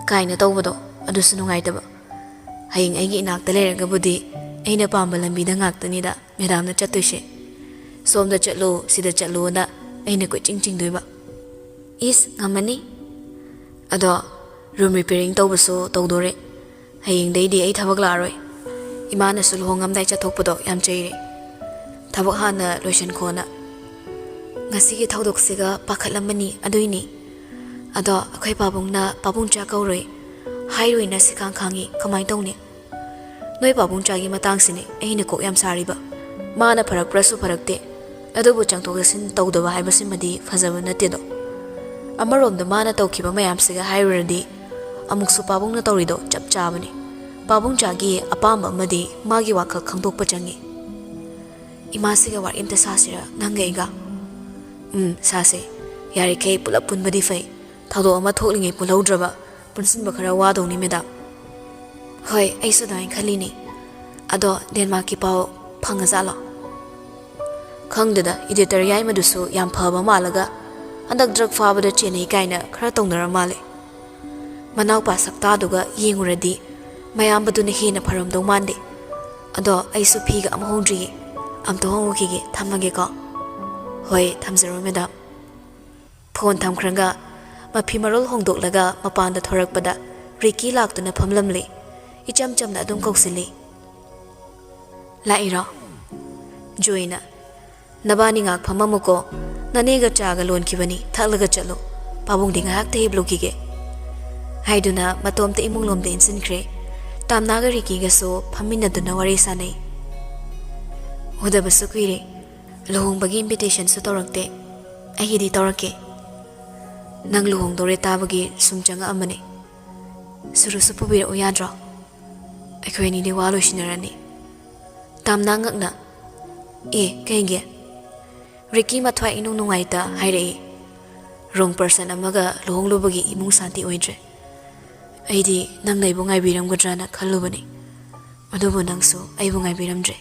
ꯀꯥꯏꯅ ꯇꯧꯕꯗꯣ ꯑꯗꯨꯁꯨ ꯅꯨꯡꯉꯥꯏꯇꯕ꯫ ꯍꯌꯦꯡ ꯑꯩꯒꯤ ꯏꯅꯥꯛꯇ ꯂꯩꯔꯒꯕꯨꯗꯤ ꯑꯩꯅ ꯄꯥꯝꯕ ꯂꯝꯕꯤꯗ ꯉꯥꯛꯇꯅꯤꯗ ꯃꯦꯗꯥꯝꯅ ꯆꯠꯇꯣꯏꯁꯦ꯫ ꯁꯣꯝꯗ ꯆꯠꯂꯨ, ꯁꯤꯗ ꯆꯠꯂꯨꯅ ꯑꯩꯅ ꯀꯣꯏꯆꯤꯡ ꯆꯤꯡꯗꯣꯏꯕ꯫ ꯏꯁ, ꯉꯝꯃꯅꯤ꯫ ꯑꯗꯣ room repairing ꯇꯧꯕꯁꯨ ꯇꯧꯗꯣꯔꯦ꯫ ꯍꯌꯦꯡꯗꯩꯗꯤ ꯑꯩ ꯊꯕꯛ ꯂꯥꯛꯑꯔꯣꯏ꯫ ꯏꯃꯥꯅꯁꯨ ꯂꯨꯍꯣꯡꯉꯝꯗꯥꯏ ꯆꯠꯊꯣꯛꯄꯗꯣ ꯌꯥꯝ ꯆꯩꯔꯦ꯫ ꯊꯕꯛ ꯍꯥꯟꯅ ꯂꯣꯏꯁꯟꯈꯣꯅ꯫ ꯉꯁꯤꯒꯤ ꯊꯧꯗꯣꯛꯁꯤꯒ ꯄꯥꯈꯠꯂꯝꯃꯅꯤ, ꯑꯗꯨꯏꯅꯤ꯫ ꯑꯗꯣ ꯑꯩꯈꯣꯏ ꯄꯥꯕꯨꯡꯅ ꯄꯥꯕꯨꯡꯆꯥ ꯀꯧꯔꯣꯏ ꯍꯥꯏꯔꯣꯏꯅ ꯁꯤꯈꯥꯡ ꯈꯥꯡꯉꯤ, ꯀꯃꯥꯏꯅ ꯇꯧꯅꯤ? ꯅꯣꯏ ꯄꯥꯕꯨꯡꯆꯥꯒꯤ ꯃꯇꯥꯡꯁꯤꯅꯦ ꯑꯩꯅ ꯀꯣꯛ ꯌꯥꯝ ꯁꯥꯔꯤꯕ꯫ ꯃꯥꯅ ꯐꯔꯛꯄ꯭ꯔꯁꯨ ꯐꯔꯛꯇꯦ, ꯑꯗꯨꯕꯨ ꯆꯪꯊꯣꯛ ꯆꯪꯁꯤꯟ ꯇꯧꯗꯕ ꯍꯥꯏꯕꯁꯤꯃꯗꯤ ꯐꯖꯕ ꯅꯠꯇꯦꯗꯣ꯫ ꯑꯃꯔꯣꯝꯗ ꯃꯥꯅ ꯇꯧꯈꯤꯕ ꯃꯌꯥꯝꯁꯤꯒ ꯍꯥꯏꯔꯨꯔꯗꯤ ꯑꯃꯨꯛꯁꯨ ꯄꯥꯕꯨꯡꯅ ꯇꯧꯔꯤꯗꯣ ꯆꯞ ꯆꯥꯕꯅꯤ꯫ ꯄꯥꯕꯨꯡꯆꯥꯒꯤ ꯑꯄꯥꯝꯕ ꯑꯃꯗꯤ ꯃꯥꯒꯤ ꯋꯥꯈꯜ ꯈꯪꯗꯣꯛꯄ ꯆꯪꯉꯤ꯫ ꯏꯃꯥꯁꯤꯒ ꯋꯥꯔꯤ ꯑꯝꯇ ꯁꯥꯁꯤꯔ, ꯅꯪꯒ ꯑꯩꯒ? ꯎꯝ, ꯁꯥꯁꯦ꯫ ꯌꯥꯔꯤꯈꯩ ꯄꯨꯂꯞ ꯄꯨꯟꯕꯗꯤ ꯐꯩ꯫ ꯊꯧꯗꯣꯛ ꯑꯃ ꯊꯣꯛꯂꯤꯉꯩ ꯄꯨꯜꯍꯧꯗ꯭ꯔꯕ ꯄꯨꯟꯁꯤꯟꯕ ꯈꯔ ꯋꯥꯗꯧꯅꯤ, ꯃꯦꯗꯥꯝ꯫ ꯍꯣꯏ, ꯑꯩꯁꯨ ꯑꯗꯨꯃꯥꯏꯅ ꯈꯜꯂꯤꯅꯦ꯫ ꯑꯗꯣ ꯗꯦꯟꯃꯥꯔꯛꯀꯤ ꯄꯥꯎ ꯐꯪꯉꯖꯥꯠꯂꯣ? ꯈꯪꯗꯦꯗ, editor ꯌꯥꯏꯃꯗꯨꯁꯨ ꯌꯥꯝ ꯐꯕ ꯃꯥꯜꯂꯒ ꯍꯟꯗꯛ drug ꯐꯥꯕꯗ ꯆꯦꯟꯅꯩ ꯀꯥꯏꯅ ꯈꯔ ꯇꯧꯅꯔ ꯃꯥꯜꯂꯦ꯫ ꯃꯅꯥꯎꯄꯥ ꯁꯛꯇꯥꯗꯨꯒ ꯌꯦꯡꯉꯨꯔꯗꯤ ꯃꯌꯥꯝꯕꯗꯨꯅ ꯍꯦꯟꯅ ꯐꯔꯝꯗꯧ ꯃꯥꯟꯗꯦ꯫ ꯑꯗꯣ ꯑꯩꯁꯨ ꯐꯤꯒ ꯑꯃ ꯍꯣꯡꯗ꯭ꯔꯤꯌꯦ, ꯑꯝꯇ ꯍꯣꯡꯉꯨꯈꯤꯒꯦ, ꯊꯝꯃꯒꯦꯀꯣ꯫ ꯍꯣꯏ, ꯊꯝꯖꯔꯣ ꯃꯦꯗꯥꯝ꯫ ꯐꯣꯟ ꯊꯝꯈ꯭ꯔꯒ ꯃꯐꯤ ꯃꯔꯣꯜ ꯍꯣꯡꯗꯣꯛꯂꯒ ꯃꯄꯥꯟꯗ ꯊꯣꯔꯛꯄꯗ ꯔꯤꯀꯤ ꯂꯥꯛꯇꯨꯅ ꯐꯝꯂꯝꯂꯦ꯫ ꯏꯆꯝ ꯆꯝꯅ ꯑꯗꯨꯝ ꯀꯧꯁꯤꯜꯂꯤ꯫ "ꯂꯥꯛꯏꯔꯣ?" ꯖꯣꯏꯅ, "ꯅꯕꯥꯅꯤ ꯉꯥꯛ ꯐꯝꯃꯝꯃꯨꯀꯣ, ꯅꯅꯦꯒ ꯆꯥꯒ ꯂꯣꯟꯈꯤꯕꯅꯤ, ꯊꯛꯂꯒ ꯆꯠꯂꯨ, ꯄꯥꯕꯨꯡꯗꯤ ꯉꯥꯏꯍꯥꯛꯇ ꯍꯤꯞꯂꯨꯈꯤꯒꯦ" ꯍꯥꯏꯗꯨꯅ ꯃꯇꯣꯝꯇ ꯏꯃꯨꯡꯂꯣꯝꯗ ꯏꯟꯁꯤꯟꯈ꯭ꯔꯦ꯫ ꯇꯥꯝꯅꯥꯒ ꯔꯤꯀꯤꯒꯁꯨ ꯐꯝꯃꯤꯟꯅꯗꯨꯅ ꯋꯥꯔꯤ ꯁꯥꯟꯅꯩ꯫ "ꯎꯗꯕꯁꯨ ꯀꯨꯏꯔꯦ, ꯂꯨꯍꯣꯡꯕꯒꯤ invitationꯁꯨ ꯇꯧꯔꯛꯇꯦ, ꯑꯩꯒꯤꯗꯤ ꯇꯧꯔꯛꯀꯦ꯫ ꯅꯪ ꯂꯨꯍꯣꯡꯗꯧꯔꯦ ꯇꯥꯕꯒꯤ ꯁꯨꯝ ꯆꯪꯉꯛꯑꯝꯕꯅꯦ꯫ ꯁꯨꯔꯨꯁꯨ ꯄꯨꯕꯤꯔꯛꯎ ꯌꯥꯗ꯭ꯔꯣ? ꯑꯩꯈꯣꯏ ꯑꯅꯤꯗꯤ ꯋꯥ ꯂꯣꯏꯁꯤꯟꯅꯔꯅꯤ"꯫ ꯇꯥꯝꯅꯥ ꯉꯛꯅ, "ꯑꯦ, ꯀꯩꯒꯤ?" ꯔꯤꯀꯤ ꯃꯊ꯭ꯋꯥꯏ ꯏꯅꯨꯡ ꯅꯨꯡꯉꯥꯏꯇ ꯍꯥꯏꯔꯛꯏ, "Wrong person ꯑꯃꯒ ꯂꯨꯍꯣꯡꯂꯨꯕꯒꯤ ꯏꯃꯨꯡ ꯁꯥꯟꯇꯤ ꯑꯣꯏꯗ꯭ꯔꯦ꯫ ꯑꯩꯗꯤ ꯅꯪꯅ ꯑꯩꯕꯨ ꯉꯥꯏꯕꯤꯔꯝꯒꯗ꯭ꯔꯅ ꯈꯜꯂꯨꯕꯅꯤ, ꯑꯗꯨꯕꯨ ꯅꯪꯁꯨ ꯑꯩꯕꯨ ꯉꯥꯏꯕꯤꯔꯝꯗ꯭ꯔꯦ"꯫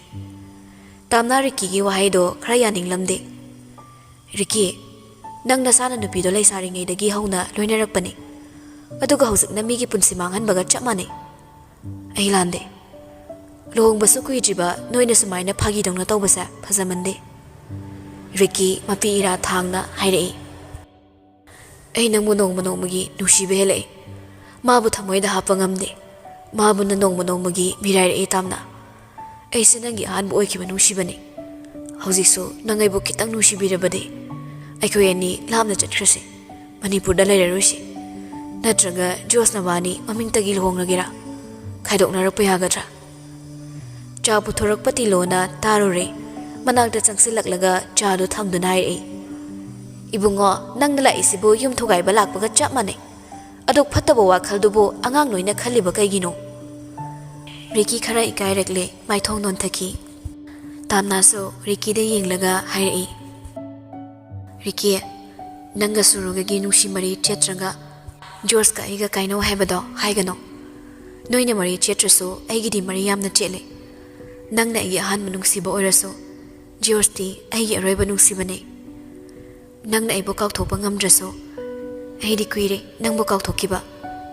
ꯇꯥꯝꯅꯥ ꯔꯤꯀꯤꯒꯤ ꯋꯥꯍꯩꯗꯣ ꯈꯔ ꯌꯥꯅꯤꯡꯂꯝꯗꯦ꯫ "ꯔꯤꯀꯤ, ꯅꯪ ꯅꯁꯥꯅ ꯅꯨꯄꯤꯗꯣ ꯂꯩꯁꯥꯔꯤꯉꯩꯗꯒꯤ ꯍꯧꯅ ꯂꯣꯏꯅꯔꯛꯄꯅꯤ, ꯑꯗꯨꯒ ꯍꯧꯖꯤꯛꯅ ꯃꯤꯒꯤ ꯄꯨꯟꯁꯤ ꯃꯥꯡꯍꯟꯕꯒ ꯆꯞ ꯃꯥꯟꯅꯩ꯫ ꯑꯩ ꯂꯥꯟꯗꯦ꯫ ꯂꯨꯍꯣꯡꯕꯁꯨ ꯀꯨꯏꯗ꯭ꯔꯤꯕ ꯅꯣꯏꯅ ꯁꯨꯃꯥꯏꯅ ꯐꯥꯒꯤꯗꯧꯅ ꯇꯧꯕꯁꯦ ꯐꯖꯃꯟꯗꯦ"꯫ ꯔꯤꯀꯤ ꯃꯄꯤ ꯏꯔꯥ ꯊꯥꯡꯅ ꯍꯥꯏꯔꯛꯏ꯫ "ꯑꯩ ꯅꯪꯕꯨ ꯅꯣꯡꯃ ꯅꯣꯡꯃꯒꯤ ꯅꯨꯡꯁꯤꯕ ꯍꯦꯜꯂꯛꯏ꯫ ꯃꯥꯕꯨ ꯊꯃꯣꯏꯗ ꯍꯥꯞꯄ ꯉꯝꯗꯦ꯫ ꯃꯥꯕꯨꯅ ꯅꯣꯡꯃ ꯅꯣꯡꯃꯒꯤ ꯃꯤꯔꯥꯏꯔꯛꯏ ꯇꯥꯝꯅ꯫ ꯑꯩꯁꯦ ꯅꯪꯒꯤ ꯑꯍꯥꯟꯕ ꯑꯣꯏꯈꯤꯕ ꯅꯨꯡꯁꯤꯕꯅꯤ꯫ ꯍꯧꯖꯤꯛꯁꯨ ꯅꯪ ꯑꯩꯕꯨ ꯈꯤꯇꯪ ꯅꯨꯡꯁꯤꯕꯤꯔꯕꯗꯤ ꯑꯩꯈꯣꯏ ꯑꯅꯤ ꯂꯥꯞꯅ ꯆꯠꯈ꯭ꯔꯁꯤ꯫ ꯃꯅꯤꯄꯨꯔꯗ ꯂꯩꯔꯔꯣꯏꯁꯤ꯫ ꯅꯠꯇ꯭ꯔꯒ ꯖꯣꯁ ꯅꯕꯥꯅꯤ ꯃꯃꯤꯡꯇꯒꯤ ꯂꯨꯍꯣꯡꯂꯒꯦꯔꯥ? ꯈꯥꯏꯗꯣꯛꯅꯔꯛꯄ ꯌꯥꯒꯗ꯭ꯔꯥ?" ꯆꯥ ꯄꯨꯊꯣꯔꯛꯄ ꯇꯤꯂꯣꯅ ꯇꯥꯔꯨꯔꯦ꯫ ꯃꯅꯥꯛꯇ ꯆꯪꯁꯤꯜꯂꯛꯂꯒ ꯆꯥꯗꯨ ꯊꯝꯗꯨꯅ ꯍꯥꯏꯔꯛꯏ꯫ "ꯏꯕꯨꯡꯉꯣ, ꯅꯪꯅ ꯂꯥꯛꯏꯁꯤꯕꯨ ꯌꯨꯝ ꯊꯨꯒꯥꯏꯕ ꯂꯥꯛꯄꯒ ꯆꯞ ꯃꯥꯟꯅꯩ꯫ ꯑꯗꯨꯛ ꯐꯠꯇꯕ ꯋꯥꯈꯜꯗꯨꯕꯨ ꯑꯉꯥꯡ ꯂꯣꯏꯅ ꯈꯜꯂꯤꯕ ꯀꯩꯒꯤꯅꯣ?" ꯔꯤꯀꯤ ꯈꯔ ꯏꯀꯥꯏꯔꯛꯂꯦ, ꯃꯥꯏꯊꯣꯡ ꯅꯣꯟꯊꯈꯤ꯫ ꯇꯥꯝꯅꯥꯁꯨ ꯔꯤꯀꯤꯗ ꯌꯦꯡꯂꯒ ꯍꯥꯏꯔꯛꯏ, "ꯔꯤꯀꯤ, ꯅꯪꯒ ꯁꯨꯔꯨꯒꯒꯤ ꯅꯨꯡꯁꯤ ꯃꯔꯤ ꯆꯦꯠꯇ꯭ꯔꯒ ꯖꯣꯔꯖꯀ ꯑꯩꯒ ꯀꯥꯏꯅꯧ ꯍꯥꯏꯕꯗꯣ ꯍꯥꯏꯒꯅꯨ꯫ ꯅꯣꯏꯅ ꯃꯔꯤ ꯆꯦꯠꯇ꯭ꯔꯁꯨ ꯑꯩꯒꯤꯗꯤ ꯃꯔꯤ ꯌꯥꯝꯅ ꯆꯦꯠꯂꯦ꯫ ꯅꯪꯅ ꯑꯩꯒꯤ ꯑꯍꯥꯟꯕ ꯅꯨꯡꯁꯤꯕ ꯑꯣꯏꯔꯁꯨ ꯖꯣꯔꯖꯇꯤ ꯑꯩꯒꯤ ꯑꯔꯣꯏꯕ ꯅꯨꯡꯁꯤꯕꯅꯦ꯫ ꯅꯪꯅ ꯑꯩꯕꯨ ꯀꯥꯎꯊꯣꯛꯄ ꯉꯝꯗ꯭ꯔꯁꯨ ꯑꯩꯗꯤ ꯀꯨꯏꯔꯦ ꯅꯪꯕꯨ ꯀꯥꯎꯊꯣꯛꯈꯤꯕ,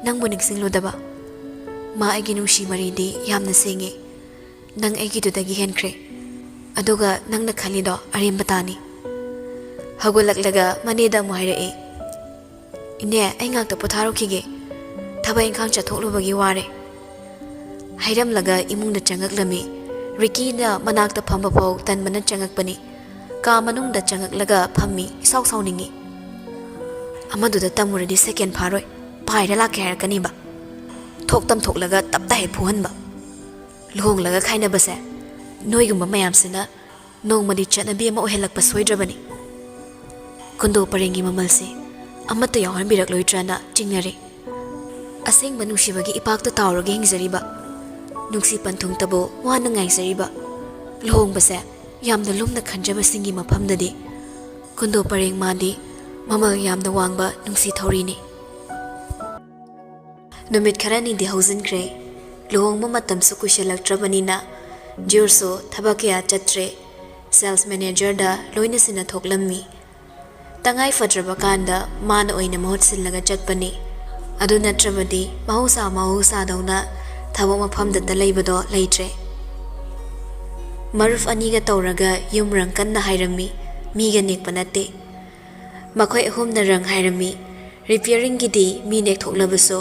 ꯅꯪꯕꯨ ꯅꯤꯡꯁꯤꯡꯂꯨꯗꯕ꯫ ꯃꯥ ꯑꯩꯒꯤ ꯅꯨꯡꯁꯤ ꯃꯔꯤꯗꯤ ꯌꯥꯝꯅ ꯁꯦꯡꯉꯦ꯫ ꯅꯪ ꯑꯩꯒꯤꯗꯨꯗꯒꯤ ꯍꯦꯟꯈ꯭ꯔꯦ꯫ ꯑꯗꯨꯒ ꯅꯪꯅ ꯈꯜꯂꯤꯗꯣ ꯑꯔꯦꯝꯕ ꯇꯥꯅꯤ꯫" ꯍꯧꯒꯠꯂꯛꯂꯒ ꯃꯅꯦꯗ ꯑꯃꯨꯛ ꯍꯥꯏꯔꯛꯑꯦ, "ꯏꯅꯦ, ꯑꯩ ꯉꯥꯛꯇ ꯄꯣꯊꯥꯔꯨꯈꯤꯒꯦ꯫ ꯊꯕꯛ ꯏꯪꯈꯥꯡ ꯆꯠꯊꯣꯛꯂꯨꯕꯒꯤ ꯋꯥꯔꯦ꯫" ꯍꯥꯏꯔꯝꯂꯒ ꯏꯃꯨꯡꯗ ꯆꯪꯉꯛꯂꯝꯃꯤ꯫ ꯔꯤꯀꯤꯅ ꯃꯅꯥꯛꯇ ꯐꯝꯕ ꯐꯥꯎ ꯇꯟꯕꯅ ꯆꯪꯉꯛꯄꯅꯤ꯫ ꯀꯥ ꯃꯅꯨꯡꯗ ꯆꯪꯉꯛꯂꯒ ꯐꯝꯃꯤ, ꯏꯁꯥꯎ ꯁꯥꯎꯅꯤꯡꯉꯤ꯫ ꯑꯃꯗꯨꯗ ꯇꯝꯃꯨꯔꯗꯤ ꯁꯦꯀꯦꯟ ꯐꯥꯔꯣꯏ, ꯄꯥꯏꯔ ꯂꯥꯛꯀꯦ ꯍꯥꯏꯔꯛꯀꯅꯤꯕ꯫ ꯊꯣꯛ ꯇꯝꯊꯣꯛꯂꯒ ꯇꯞꯇ ꯍꯦꯛ ꯐꯨꯍꯟꯕ꯫ ꯂꯨꯍꯣꯡꯂꯒ ꯈꯥꯏꯅꯕꯁꯦ ꯅꯣꯏꯒꯨꯝꯕ ꯃꯌꯥꯝꯁꯤꯅ ꯅꯣꯡꯃꯗꯤ ꯆꯠꯅꯕꯤ ꯑꯃ ꯑꯣꯏꯍꯜꯂꯛꯄ ꯁꯣꯏꯗ꯭ꯔꯕꯅꯤ꯫ ꯀꯨꯟꯗꯣ ꯄꯔꯦꯡꯒꯤ ꯃꯃꯜꯁꯦ ꯑꯃꯠꯇ ꯌꯥꯎꯍꯟꯕꯤꯔꯛꯂꯣꯏꯗ꯭ꯔꯅ ꯆꯤꯡꯅꯔꯤ꯫ ꯑꯁꯦꯡꯕ ꯅꯨꯡꯁꯤꯕꯒꯤ ꯏꯄꯥꯛꯇ ꯇꯥꯎꯔꯒ ꯍꯤꯡꯖꯔꯤꯕ, ꯅꯨꯡꯁꯤ ꯄꯟꯊꯨꯡꯇꯕꯨ ꯋꯥꯅ ꯉꯥꯏꯖꯔꯤꯕ, ꯂꯨꯍꯣꯡꯕꯁꯦ ꯌꯥꯝꯅ ꯂꯨꯝꯅ ꯈꯟꯖꯕꯁꯤꯡꯒꯤ ꯃꯐꯝꯗꯗꯤ ꯀꯨꯟꯗꯣ ꯄꯔꯦꯡ ꯃꯥꯗꯤ ꯃꯃꯜ ꯌꯥꯝꯅ ꯋꯥꯡꯕ ꯅꯨꯡꯁꯤ ꯊꯧꯔꯤꯅꯤ꯫ ꯅꯨꯃꯤꯠ ꯈꯔꯅꯤꯗꯤ ꯍꯧꯖꯤꯟꯈ꯭ꯔꯦ꯫ ꯂꯨꯍꯣꯡꯕ ꯃꯇꯝꯁꯨ ꯀꯨꯏꯁꯤꯜꯂꯛꯇ꯭ꯔꯕꯅꯤꯅ ꯖꯣꯔꯖꯁꯨ ꯊꯕꯛ ꯀꯌꯥ ꯆꯠꯇ꯭ꯔꯦ꯫ ꯁꯦꯜꯁ ꯃꯦꯅꯦꯖꯔꯗ ꯂꯣꯏꯅ ꯁꯤꯟꯅꯊꯣꯛꯂꯝꯃꯤ꯫ ꯇꯉꯥꯏ ꯐꯗ꯭ꯔꯕ ꯀꯥꯟꯗ ꯃꯥꯅ ꯑꯣꯏꯅ ꯃꯍꯨꯠ ꯁꯤꯜꯂꯒ ꯆꯠꯄꯅꯤ꯫ ꯑꯗꯨ ꯅꯠꯇ꯭ꯔꯕꯗꯤ ꯃꯍꯧꯁꯥ ꯃꯍꯧꯁꯥꯗꯧꯅ ꯊꯕꯛ ꯃꯐꯝꯗꯇ ꯂꯩꯕꯗꯣ ꯂꯩꯇ꯭ꯔꯦ꯫ ꯃꯔꯨꯞ ꯑꯅꯤꯒ ꯇꯧꯔꯒ ꯌꯨꯝ ꯔꯪ ꯀꯟꯅ ꯍꯥꯏꯔꯝꯃꯤ꯫ ꯃꯤꯒ ꯅꯦꯛꯄ ꯅꯠꯇꯦ꯫ ꯃꯈꯣꯏ ꯑꯍꯨꯝꯅ ꯔꯪ ꯍꯥꯏꯔꯝꯃꯤ꯫ ꯔꯤꯄꯤꯌꯔꯤꯡꯒꯤꯗꯤ ꯃꯤ ꯅꯦꯛꯊꯣꯛꯂꯕꯁꯨ,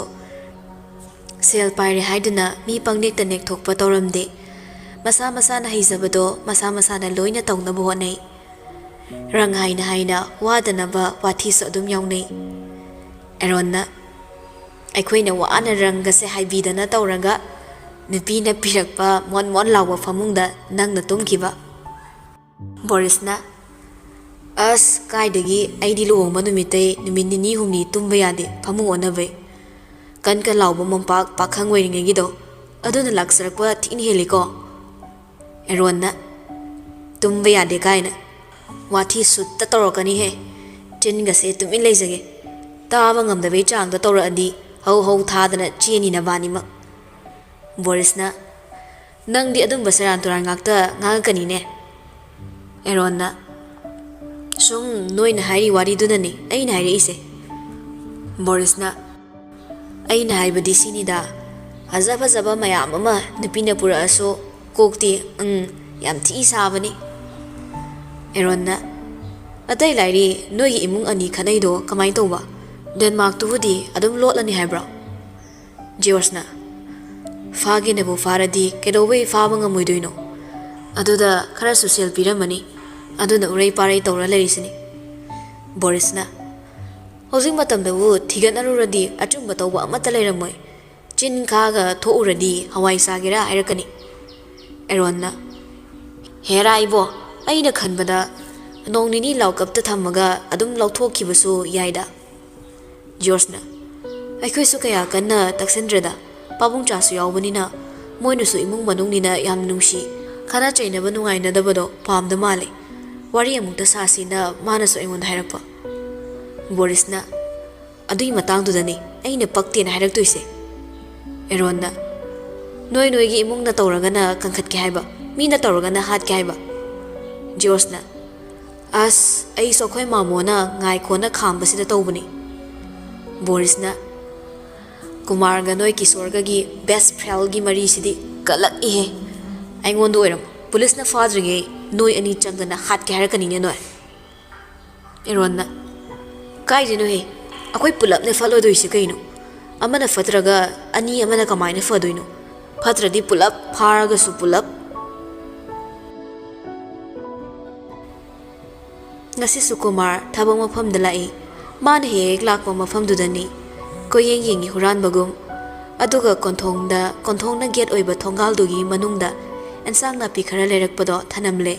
ꯁꯦꯜ ꯄꯥꯏꯔꯦ ꯍꯥꯏꯗꯨꯅ ꯃꯤ ꯄꯪꯅꯦꯛꯇ ꯅꯦꯛꯊꯣꯛꯄ ꯇꯧꯔꯝꯗꯦ꯫ ꯃꯁꯥ ꯃꯁꯥꯅ ꯍꯩꯖꯕꯗꯣ ꯃꯁꯥ ꯃꯁꯥꯅ ꯂꯣꯏꯅ ꯇꯧꯅꯕ ꯍꯣꯠꯅꯩ꯫ ꯔꯪ ꯍꯥꯏꯅ ꯍꯥꯏꯅ ꯋꯥꯗꯅꯕ ꯋꯥꯊꯤꯁꯨ ꯑꯗꯨꯝ ꯌꯥꯎꯅꯩ꯫ ꯑꯦꯔꯣꯟꯅ, "ꯑꯩꯈꯣꯏꯅ ꯋꯥꯅ ꯔꯪꯒꯁꯦ ꯍꯥꯏꯕꯤꯗꯅ ꯇꯧꯔꯒ, ꯅꯨꯄꯤꯅ ꯄꯤꯔꯛꯄ ꯃꯣꯟ ꯃꯣꯟ ꯂꯥꯎꯕ ꯐꯃꯨꯡꯗ ꯅꯪꯅ ꯇꯨꯝꯈꯤꯕ"꯫ ꯕꯣꯔꯤꯁꯅ, "ꯑꯁ, ꯀꯥꯏꯗꯒꯤ, ꯑꯩꯗꯤ ꯂꯨꯍꯣꯡꯕ ꯅꯨꯃꯤꯠꯇꯩ ꯅꯨꯃꯤꯠ ꯅꯤꯅꯤ ꯍꯨꯝꯅꯤ ꯇꯨꯝꯕ ꯌꯥꯗꯦ, ꯐꯃꯨꯡ ꯑꯣꯟꯅꯕꯩ꯫ ꯀꯟ ꯀꯟ ꯂꯥꯎꯕ ꯃꯣꯝꯄꯥꯛ ꯄꯥꯈꯪ ꯑꯣꯏꯔꯤꯉꯩꯒꯤꯗꯣ, ꯑꯗꯨꯅ ꯂꯥꯛꯆꯔꯛꯄ ꯊꯤꯅ ꯍꯦꯜꯂꯤꯀꯣ"꯫ ꯑꯦꯔꯣꯟꯅ, "ꯇꯨꯝꯕ ꯌꯥꯗꯦ ꯀꯥꯏꯅ꯫ ꯋꯥꯊꯤ ꯁꯨꯠꯇ ꯇꯧꯔꯛꯀꯅꯤꯍꯦ꯫ ꯆꯤꯟꯒꯁꯦ ꯇꯨꯃꯤꯟ ꯂꯩꯖꯒꯦ"꯫ ꯇꯥꯕ ꯉꯝꯗꯕꯩ ꯆꯥꯡꯗ ꯇꯧꯔꯛꯑꯗꯤ ꯍꯧ ꯍꯧ ꯊꯥꯗꯅ ꯆꯦꯅꯤ ꯅꯕꯥꯅꯤꯃꯛ꯫ ꯕꯣꯔꯤꯁꯅ, "ꯅꯪꯗꯤ ꯑꯗꯨꯝꯕ ꯁꯦꯔꯥꯟ ꯇꯨꯔꯥꯟ ꯉꯥꯛꯇ ꯉꯥꯡꯉꯛꯀꯅꯤꯅꯦ"꯫ ꯑꯦꯔꯣꯟꯅ, "ꯁꯨꯝ ꯅꯣꯏꯅ ꯍꯥꯏꯔꯤ ꯋꯥꯔꯤꯗꯨꯅꯅꯤ ꯑꯩꯅ ꯍꯥꯏꯔꯛꯏꯁꯦ"꯫ ꯕꯣꯔꯤꯁꯅ, "ꯑꯩꯅ ꯍꯥꯏꯕꯗꯤ ꯁꯤꯅꯤꯗ, ꯐꯖ ꯐꯖꯕ ꯃꯌꯥꯝ ꯑꯃ ꯅꯨꯄꯤꯅ ꯄꯨꯔꯛꯑꯁꯨ ꯀꯣꯛꯇꯤ, ꯎꯝ, ꯌꯥꯝ ꯊꯤ ꯁꯥꯕꯅꯤ"꯫ ꯑꯦꯔꯣꯟꯅ, "ꯑꯇꯩ ꯂꯥꯏꯔꯤ, ꯅꯣꯏꯒꯤ ꯏꯃꯨꯡ ꯑꯅꯤ ꯈꯠꯅꯩꯗꯣ ꯀꯃꯥꯏꯅ ꯇꯧꯕ? ꯗꯦꯟꯃꯥꯔꯛꯇꯨꯕꯨꯗꯤ ꯑꯗꯨꯝ ꯂꯣꯠꯂꯅꯤ ꯍꯥꯏꯕ꯭ꯔꯣ?" ꯖꯤꯑꯣꯔꯖꯅ, "ꯐꯥꯒꯦꯅꯕꯨ ꯐꯥꯔꯗꯤ ꯀꯩꯗꯧꯕꯩ ꯐꯥꯕ ꯉꯝꯃꯣꯏꯗꯣꯏꯅꯣ? ꯑꯗꯨꯗ ꯈꯔꯁꯨ ꯁꯦꯜ ꯄꯤꯔꯝꯃꯅꯤ, ꯑꯗꯨꯅ ꯎꯔꯩ ꯄꯥꯔꯩ ꯇꯧꯔ ꯂꯩꯔꯤꯁꯤꯅꯤ"꯫ ꯕꯣꯔꯤꯁꯅ, "ꯍꯧꯖꯤꯛ ꯃꯇꯝꯗꯕꯨ ꯊꯤꯒꯠꯅꯔꯨꯔꯗꯤ ꯑꯆꯨꯝꯕ ꯇꯧꯕ ꯑꯃꯠꯇ ꯂꯩꯔꯝꯃꯣꯏ꯫ ꯆꯤꯟ ꯈꯥꯒ ꯊꯣꯛꯎꯔꯗꯤ ꯍꯋꯥꯏ ꯆꯥꯒꯦꯔꯥ ꯍꯥꯏꯔꯛꯀꯅꯤ"꯫ ꯑꯦꯔꯣꯟꯅ, "ꯍꯦꯔꯥ ꯏꯕꯣ, ꯑꯩꯅ ꯈꯟꯕꯗ ꯅꯣꯡ ꯅꯤꯅꯤ ꯂꯥꯎꯀꯞꯇ ꯊꯝꯃꯒ ꯑꯗꯨꯝ ꯂꯧꯊꯣꯛꯈꯤꯕꯁꯨ ꯌꯥꯏꯗ"꯫ ꯖꯤꯑꯣꯔꯖꯅ, "ꯑꯩꯈꯣꯏꯁꯨ ꯀꯌꯥ ꯀꯟꯅ ꯇꯛꯁꯤꯟꯗ꯭ꯔꯦꯗ, ꯄꯥꯕꯨꯡ ꯆꯥꯁꯨ ꯌꯥꯎꯕꯅꯤꯅ, ꯃꯣꯏꯅꯁꯨ ꯏꯃꯨꯡ ꯃꯅꯨꯡꯅꯤꯅ ꯌꯥꯝ ꯅꯨꯡꯁꯤ, ꯈꯠꯅ ꯆꯩꯅꯕ ꯅꯨꯡꯉꯥꯏꯅꯗꯕꯗꯣ ꯄꯥꯝꯗ ꯃꯥꯜꯂꯦ꯫ ꯋꯥꯔꯤ ꯑꯃꯨꯛꯇ ꯁꯥꯁꯤꯅ ꯃꯥꯅꯁꯨ ꯑꯩꯉꯣꯟꯗ ꯍꯥꯏꯔꯛꯄ"꯫ ꯕꯣꯔꯤꯁꯅ, "ꯑꯗꯨꯏ ꯃꯇꯥꯡꯗꯨꯗꯅꯤ ꯑꯩꯅ ꯄꯛꯇꯦꯅ ꯍꯥꯏꯔꯛꯇꯣꯏꯁꯦ"꯫ ꯑꯦꯔꯣꯟꯅ, "ꯅꯣꯏ ꯅꯣꯏꯒꯤ ꯏꯃꯨꯡꯅ ꯇꯧꯔꯒꯅ ꯀꯟꯈꯠꯀꯦ ꯍꯥꯏꯕ, ꯃꯤꯅ ꯇꯧꯔꯒꯅ ꯍꯥꯠꯀꯦ ꯍꯥꯏꯕ"꯫ ꯖꯤꯑꯣꯔꯖꯅ, "ꯑꯁ, ꯑꯩꯁꯨ ꯑꯩꯈꯣꯏ ꯃꯥꯃꯣꯅ ꯉꯥꯏꯈꯣꯅ ꯈꯥꯝꯕꯁꯤꯗ ꯇꯧꯕꯅꯤ"꯫ ꯕꯣꯔꯤꯁꯅ, "ꯀꯨꯃꯥꯔꯒ ꯅꯣꯏ ꯀꯤꯁꯣꯔꯒꯒꯤ ꯕꯦꯁ ꯐ꯭ꯔꯦꯟꯒꯤ ꯃꯔꯤꯁꯤꯗꯤ ꯀꯜꯂꯛꯏꯍꯦ꯫ ꯑꯩꯉꯣꯟꯗ ꯑꯣꯏꯔꯝ ꯄꯨꯂꯤꯁꯅ ꯐꯥꯗ꯭ꯔꯤꯉꯩ ꯅꯣꯏ ꯑꯅꯤ ꯆꯪꯗꯅ ꯍꯥꯠꯀꯦ ꯍꯥꯏꯔꯛꯀꯅꯤꯅꯦ ꯅꯣꯏ"꯫ ꯑꯦꯔꯣꯟꯅ, "ꯀꯥꯏꯗꯩꯅꯣꯍꯦ? ꯑꯩꯈꯣꯏ ꯄꯨꯂꯞꯅꯦ ꯐꯠꯂꯣꯏꯗꯣꯏꯁꯦ ꯀꯩꯅꯣ? ꯑꯃꯅ ꯐꯠꯇ꯭ꯔꯒ ꯑꯅꯤ ꯑꯃꯅ ꯀꯃꯥꯏꯅ ꯐꯗꯣꯏꯅꯣ? ꯐꯠꯇ꯭ꯔꯗꯤ ꯄꯨꯂꯞ, ꯐꯥꯔꯒꯁꯨ ꯄꯨꯂꯞ꯫" ꯉꯁꯤꯁꯨ ꯀꯨꯃꯥꯔ ꯊꯕꯛ ꯃꯐꯝꯗ ꯂꯥꯛꯏ꯫ ꯃꯥꯅ ꯍꯦꯛ ꯍꯦꯛ ꯂꯥꯛꯄ ꯃꯐꯝꯗꯨꯗꯅꯤ꯫ ꯀꯣꯏꯌꯦꯡ ꯌꯦꯡꯉꯤ ꯍꯨꯔꯥꯟꯕꯒꯨꯝ꯫ ꯑꯗꯨꯒ ꯀꯣꯟꯊꯣꯡꯗ, ꯀꯣꯟꯊꯣꯡꯅ ꯒꯦꯠ ꯑꯣꯏꯕ ꯊꯣꯡꯒꯥꯜꯗꯨꯒꯤ ꯃꯅꯨꯡꯗ ꯑꯦꯟꯁꯥꯡ ꯅꯥꯄꯤ ꯈꯔ ꯂꯩꯔꯛꯄꯗꯣ ꯊꯅꯝꯂꯦ꯫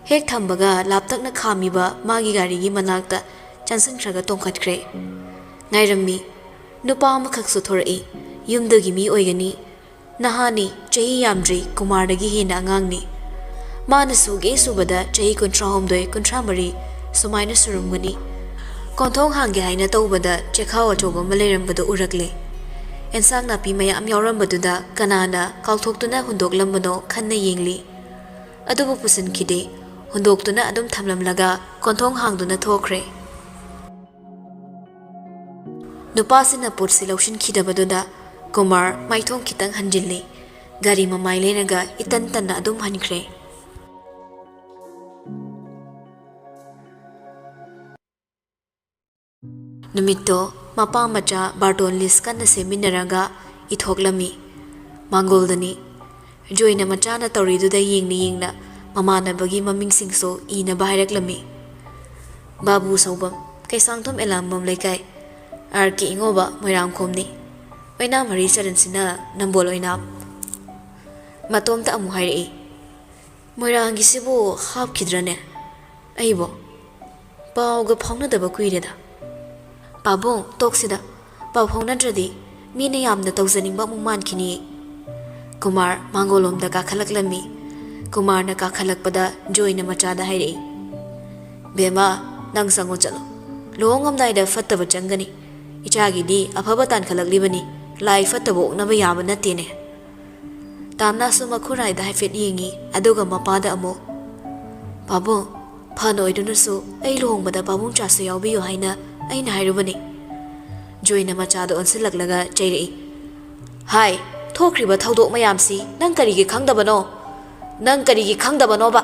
ꯍꯦꯛ ꯊꯝꯕꯒ ꯂꯥꯞꯇꯛꯅ ꯈꯥꯝꯃꯤꯕ ꯃꯥꯒꯤ ꯒꯥꯔꯤꯒꯤ ꯃꯅꯥꯛꯇ ꯆꯪꯁꯤꯟꯈ꯭ꯔꯒ ꯇꯣꯡꯈꯠꯈ꯭ꯔꯦ꯫ ꯉꯥꯏꯔꯝꯃꯤ꯫ ꯅꯨꯄꯥ ꯑꯃꯈꯛꯁꯨ ꯊꯣꯔꯛꯏ꯫ ꯌꯨꯝꯗꯨꯒꯤ ꯃꯤ ꯑꯣꯏꯒꯅꯤ꯫ ꯅꯍꯥꯅꯤ, ꯆꯍꯤ ꯌꯥꯝꯗ꯭ꯔꯤ, ꯀꯨꯃꯥꯔꯗꯒꯤ ꯍꯦꯟꯅ ꯑꯉꯥꯡꯅꯤ꯫ ꯃꯥꯅ ꯁꯨꯒꯦ ꯁꯨꯕꯗ ꯆꯍꯤ ꯀꯨꯟꯊ꯭ꯔꯥꯍꯨꯝꯗꯣꯏ, ꯀꯨꯟꯊ꯭ꯔꯥꯃꯔꯤ ꯁꯨꯃꯥꯏꯅ ꯁꯨꯔꯝꯒꯅꯤ꯫ ꯀꯣꯟꯊꯣꯡ ꯍꯥꯡꯒꯦ ꯍꯥꯏꯅ ꯇꯧꯕꯗ ꯆꯦꯈꯥꯎ ꯑꯆꯧꯕ ꯑꯃ ꯂꯩꯔꯝꯕꯗꯨ ꯎꯔꯛꯂꯦ꯫ ꯑꯦꯟꯁꯥꯡ ꯅꯥꯄꯤ ꯃꯌꯥꯝ ꯌꯥꯎꯔꯝꯕꯗꯨꯗ ꯀꯅꯥꯅ ꯀꯥꯎꯊꯣꯛꯇꯨꯅ ꯍꯨꯟꯗꯣꯛꯂꯝꯕꯅꯣ ꯈꯟꯅ ꯌꯦꯡꯂꯤ꯫ ꯑꯗꯨꯕꯨ ꯄꯨꯁꯤꯟꯈꯤꯗꯦ꯫ ꯍꯨꯟꯗꯣꯛꯇꯨꯅ ꯑꯗꯨꯝ ꯊꯝꯂꯝꯂꯒ ꯀꯣꯟꯊꯣꯡ ꯍꯥꯡꯗꯨꯅ ꯊꯣꯛꯈ꯭ꯔꯦ꯫ ꯅꯨꯄꯥꯁꯤꯅ ꯄꯣꯠꯁꯤ ꯂꯧꯁꯤꯟꯈꯤꯗꯕꯗꯨꯗ ꯀꯨꯃꯥꯔ ꯃꯥꯏꯊꯣꯡ ꯈꯤꯇꯪ ꯍꯟꯖꯤꯜꯂꯤ꯫ ꯒꯥꯔꯤ ꯃꯃꯥꯏ ꯂꯩꯔꯒ ꯏꯇꯟ ꯇꯟꯅ ꯑꯗꯨꯝ ꯍꯟꯈ꯭ꯔꯦ꯫ ꯅꯨꯃꯤꯠꯇꯣ ꯃꯄꯥ ꯃꯆꯥ ꯕꯥꯔꯇꯣꯟ ꯂꯤꯁ ꯀꯟꯅ ꯁꯦꯝꯃꯤꯟꯅꯔꯒ ꯏꯊꯣꯛꯂꯝꯃꯤ꯫ ꯃꯥꯡꯒꯣꯜꯗꯅꯤ꯫ ꯖꯣꯏꯅ ꯃꯆꯥꯅ ꯇꯧꯔꯤꯗꯨꯗ ꯌꯦꯡꯅ ꯌꯦꯡꯅ ꯃꯃꯥꯟꯅꯕꯒꯤ ꯃꯃꯤꯡꯁꯤꯡꯁꯨ ꯏꯅꯕ ꯍꯥꯏꯔꯛꯂꯝꯃꯤ꯫ ꯕꯥꯕꯨ ꯁꯧꯕꯝ, ꯀꯩꯁꯥꯡꯊꯣꯝ ꯑꯦꯂꯥꯝꯕꯝ ꯂꯩꯀꯥꯏ, ꯑꯥꯔ ꯀꯦ ꯏꯉꯣꯕ ꯃꯣꯏꯔꯥꯡꯈꯣꯝꯅꯤ꯫ ꯑꯣꯏꯅꯥꯝ ꯍꯔꯤꯆꯔꯟꯁꯤꯅ ꯅꯝꯕꯣꯜ ꯑꯣꯏꯅꯥꯝ꯫ ꯃꯇꯣꯝꯇ ꯑꯃꯨꯛ ꯍꯥꯏꯔꯛꯏ, "ꯃꯣꯏꯔꯥꯡꯒꯤꯁꯤꯕꯨ ꯍꯥꯞꯈꯤꯗ꯭ꯔꯅꯦ? ꯑꯩꯕꯣ ꯄꯥꯎꯒ ꯐꯥꯎꯅꯗꯕ ꯀꯨꯏꯔꯦꯗ꯫ ꯄꯥꯕꯨꯡ, ꯇꯣꯛꯁꯤꯗ, ꯄꯥꯎ ꯐꯥꯎꯅꯗ꯭ꯔꯗꯤ ꯃꯤꯅ ꯌꯥꯝꯅ ꯇꯧꯖꯅꯤꯡꯕ ꯑꯃꯨꯛ ꯃꯥꯟꯈꯤꯅꯤꯌꯦ꯫" ꯀꯨꯃꯥꯔ ꯃꯥꯡꯒꯣꯜꯂꯣꯝꯗ ꯀꯥꯈꯠꯂꯛꯂꯝꯃꯤ꯫ ꯀꯨꯃꯥꯔꯅ ꯀꯥꯈꯠꯂꯛꯄꯗ ꯖꯣꯏꯅ ꯃꯆꯥꯗ ꯍꯥꯏꯔꯛꯏ, "ꯕꯦꯝꯃ, ꯅꯪ ꯆꯪꯉꯣ ꯆꯠꯂꯣ꯫ ꯂꯨꯍꯣꯡꯉꯝꯗꯥꯏꯗ ꯐꯠꯇꯕ ꯆꯪꯒꯅꯤ꯫ ꯏꯆꯥꯒꯤꯗꯤ ꯑꯐꯕ ꯇꯥꯟꯈꯠꯂꯛꯂꯤꯕꯅꯤ꯫ ꯂꯥꯏ ꯐꯠꯇꯕ ꯑꯣꯛꯅꯕ ꯌꯥꯕ ꯅꯠꯇꯦꯅꯦ꯫" ꯇꯥꯝꯅꯥꯁꯨ ꯃꯈꯨꯔꯥꯏꯗ ꯍꯥꯏꯐꯦꯠ ꯌꯦꯡꯉꯤ, ꯑꯗꯨꯒ ꯃꯄꯥꯗ ꯑꯃꯨꯛ, "ꯄꯥꯕꯨꯡ, ꯐꯅ ꯑꯣꯏꯗꯨꯅꯁꯨ ꯑꯩ ꯂꯨꯍꯣꯡꯕꯗ ꯄꯥꯕꯨꯡ ꯆꯥꯁꯨ ꯌꯥꯎꯕꯤꯌꯨ ꯍꯥꯏꯅ ꯑꯩꯅ ꯍꯥꯏꯔꯨꯕꯅꯤ꯫" ꯖꯣꯏꯅ ꯃꯆꯥꯗ ꯑꯣꯟꯁꯤꯜꯂꯛꯂꯒ ꯆꯩꯔꯛꯏ, "ꯍꯥꯏ, ꯊꯣꯛꯈ꯭ꯔꯤꯕ ꯊꯧꯗꯣꯛ ꯃꯌꯥꯝꯁꯤ ꯅꯪ ꯀꯔꯤꯒꯤ ꯈꯪꯗꯕꯅꯣ? ꯅꯪ ꯀꯔꯤꯒꯤ ꯈꯪꯗꯕꯅꯣꯕ?"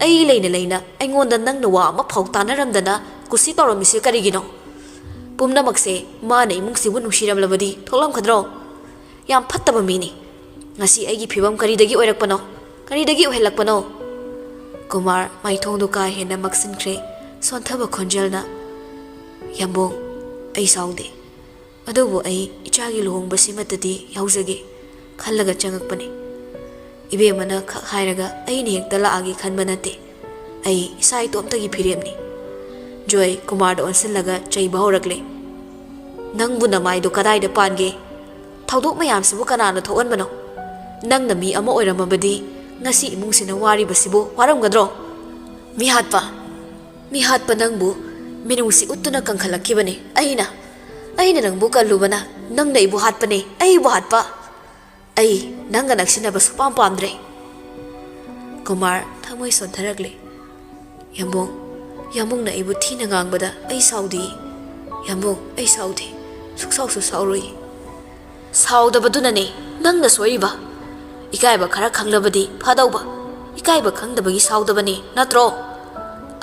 ꯑꯩ ꯂꯩꯅ ꯂꯩꯅ ꯑꯩꯉꯣꯟꯗ ꯅꯪꯅ ꯋꯥ ꯑꯃ ꯐꯥꯎ ꯇꯥꯅꯔꯝꯗꯅ ꯀꯨꯁꯤ ꯇꯧꯔꯝꯃꯤꯁꯦ ꯀꯔꯤꯒꯤꯅꯣ? ꯄꯨꯝꯅꯃꯛꯁꯦ ꯃꯥꯅ ꯏꯃꯨꯡꯁꯤꯕꯨ ꯅꯨꯡꯁꯤꯔꯝꯂꯕꯗꯤ ꯊꯣꯛꯂꯝꯒꯗ꯭ꯔꯣ? ꯌꯥꯝ ꯐꯠꯇꯕ ꯃꯤꯅꯤ꯫ ꯉꯁꯤ ꯑꯩꯒꯤ ꯐꯤꯕꯝ ꯀꯔꯤꯗꯒꯤ ꯑꯣꯏꯔꯛꯄꯅꯣ? ꯀꯔꯤꯗꯒꯤ ꯑꯣꯏꯍꯜꯂꯛꯄꯅꯣ? ꯀꯨꯃꯥꯔ ꯃꯥꯏꯊꯣꯡꯗꯨ ꯀꯥ ꯍꯦꯟꯅ ꯃꯛꯁꯤꯟꯈ꯭ꯔꯦ꯫ ꯁꯣꯟꯊꯕ ꯈꯣꯟꯖꯦꯜꯅ, "ꯌꯥꯝꯕꯨꯡ, ꯑꯩ ꯁꯥꯎꯗꯦ꯫ ꯑꯗꯨꯕꯨ ꯑꯩ ꯏꯆꯥꯒꯤ ꯂꯨꯍꯣꯡꯕꯁꯤꯃꯠꯇꯗꯤ ꯌꯥꯎꯖꯒꯦ ꯈꯜꯂꯒ ꯆꯪꯉꯛꯄꯅꯤ꯫ ꯏꯕꯦꯝꯃꯅ ꯈꯛ ꯍꯥꯏꯔꯒ ꯑꯩꯅ ꯍꯦꯛꯇ ꯂꯥꯛꯑꯒꯦ ꯈꯟꯕ ꯅꯠꯇꯦ꯫ ꯑꯩ ꯏꯁꯥ ꯏꯇꯣꯝꯇꯒꯤ ꯐꯤꯔꯦꯞꯅꯤ꯫" ꯖꯣꯏ ꯀꯨꯃꯥꯔꯗ ꯑꯣꯟꯁꯤꯜꯂꯒ ꯆꯩꯕ ꯍꯧꯔꯛꯂꯦ꯫ "ꯅꯪꯕꯨ ꯅꯃꯥꯏꯗꯣ ꯀꯗꯥꯏꯗ ꯄꯥꯟꯒꯦ? ꯊꯧꯗꯣꯛ ꯃꯌꯥꯝꯁꯤꯕꯨ ꯀꯅꯥꯅ ꯊꯣꯛꯍꯟꯕꯅꯣ? ꯅꯪꯅ ꯃꯤ ꯑꯃ ꯑꯣꯏꯔꯝꯃꯕꯗꯤ ꯉꯁꯤ ꯏꯃꯨꯡꯁꯤꯅ ꯋꯥꯔꯤꯕꯁꯤꯕꯨ ꯋꯥꯔꯝꯒꯗ꯭ꯔꯣ? ꯃꯤꯍꯥꯠꯄ, ꯃꯤꯍꯥꯠꯄ ꯅꯪꯕꯨ ꯃꯤꯅꯨꯡꯁꯤ ꯎꯠꯇꯨꯅ ꯀꯟꯈꯠꯂꯛꯈꯤꯕꯅꯤ꯫ ꯑꯩꯅ, ꯑꯩꯅ ꯅꯪꯕꯨ ꯀꯜꯂꯨꯕꯅ ꯅꯪꯅ ꯑꯩꯕꯨ ꯍꯥꯠꯄꯅꯦ, ꯑꯩꯕꯨ ꯍꯥꯠꯄ꯫ ꯑꯩ ꯅꯪꯒ ꯅꯛꯁꯤꯟꯅꯕ ꯁꯨꯄꯥꯝ ꯄꯥꯝꯗ꯭ꯔꯦ꯫" ꯀꯨꯃꯥꯔ ꯊꯃꯣꯏ ꯁꯣꯟꯊꯔꯛꯂꯦ꯫ "ꯌꯥꯝꯕꯨꯡ, ꯌꯥꯝꯕꯨꯡꯅ ꯑꯩꯕꯨ ꯊꯤꯅ ꯉꯥꯡꯕꯗ ꯑꯩ ꯁꯥꯎꯗꯦ꯫ ꯌꯥꯝꯕꯨꯡ, ꯑꯩ ꯁꯥꯎꯗꯦ꯫ ꯁꯨꯛꯁꯥꯎꯁꯨ ꯁꯥꯎꯔꯣꯏ꯫" "ꯁꯥꯎꯗꯕꯗꯨꯅꯅꯦ ꯅꯪꯅ ꯁꯣꯏꯔꯤꯕ꯫ ꯏꯀꯥꯏꯕ ꯈꯔ ꯈꯪꯂꯕꯗꯤ ꯐꯗꯧꯕ꯫ ꯏꯀꯥꯏꯕ ꯈꯪꯗꯕꯒꯤ ꯁꯥꯎꯗꯕꯅꯤ ꯅꯠꯇ꯭ꯔꯣ?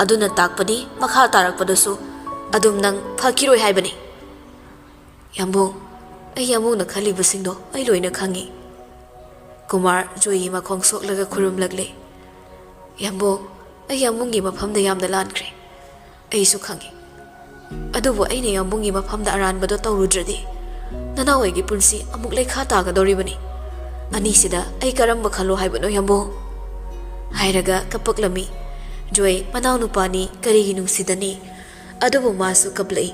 ꯑꯗꯨꯅ ꯇꯥꯛꯄꯗꯤ ꯃꯈꯥ ꯇꯥꯔꯛꯄꯗꯁꯨ ꯑꯗꯨꯝ ꯅꯪ ꯐꯈꯤꯔꯣꯏ ꯍꯥꯏꯕꯅꯤ꯫" "ꯌꯥꯝꯕꯨꯡ, ꯑꯩ ꯌꯥꯝꯕꯨꯡꯅ ꯈꯜꯂꯤꯕꯁꯤꯡꯗꯣ ꯑꯩ ꯂꯣꯏꯅ ꯈꯪꯉꯤ꯫" ꯀꯨꯃꯥꯔ ꯖꯣꯏꯒꯤ ꯃꯈꯣꯡ ꯁꯣꯛꯂꯒ ꯈꯨꯔꯨꯝꯂꯛꯂꯦ꯫ "ꯌꯥꯝꯕꯨꯡ, ꯑꯩ ꯌꯥꯝꯕꯨꯡꯒꯤ ꯃꯐꯝꯗ ꯌꯥꯝꯅ ꯂꯥꯟꯈ꯭ꯔꯦ꯫ ꯑꯩꯁꯨ ꯈꯪꯉꯤ꯫ ꯑꯗꯨꯕꯨ ꯑꯩꯅ ꯌꯥꯝꯕꯨꯡꯒꯤ ꯃꯐꯝꯗ ꯑꯔꯥꯟꯕꯗꯣ ꯇꯧꯔꯨꯗ꯭ꯔꯗꯤ ꯅꯅꯥꯎ ꯑꯩꯒꯤ ꯄꯨꯟꯁꯤ ꯑꯃꯨꯛ ꯂꯩꯈꯥ ꯇꯥꯒꯗꯧꯔꯤꯕꯅꯤ꯫ ꯑꯅꯤꯁꯤꯗ ꯑꯩ ꯀꯔꯝꯕ ꯈꯜꯂꯣ ꯍꯥꯏꯕꯅꯣ, ꯌꯥꯝꯕꯨꯡ?" ꯍꯥꯏꯔꯒ ꯀꯞꯄꯛꯂꯝꯃꯤ꯫ ꯖꯣꯏ ꯃꯅꯥꯎꯅꯨꯄꯥꯅꯤ, ꯀꯔꯤꯒꯤ ꯅꯨꯡꯁꯤꯗꯅꯤ? ꯑꯗꯨꯕꯨ ꯃꯥꯁꯨ ꯀꯞꯂꯛꯏ꯫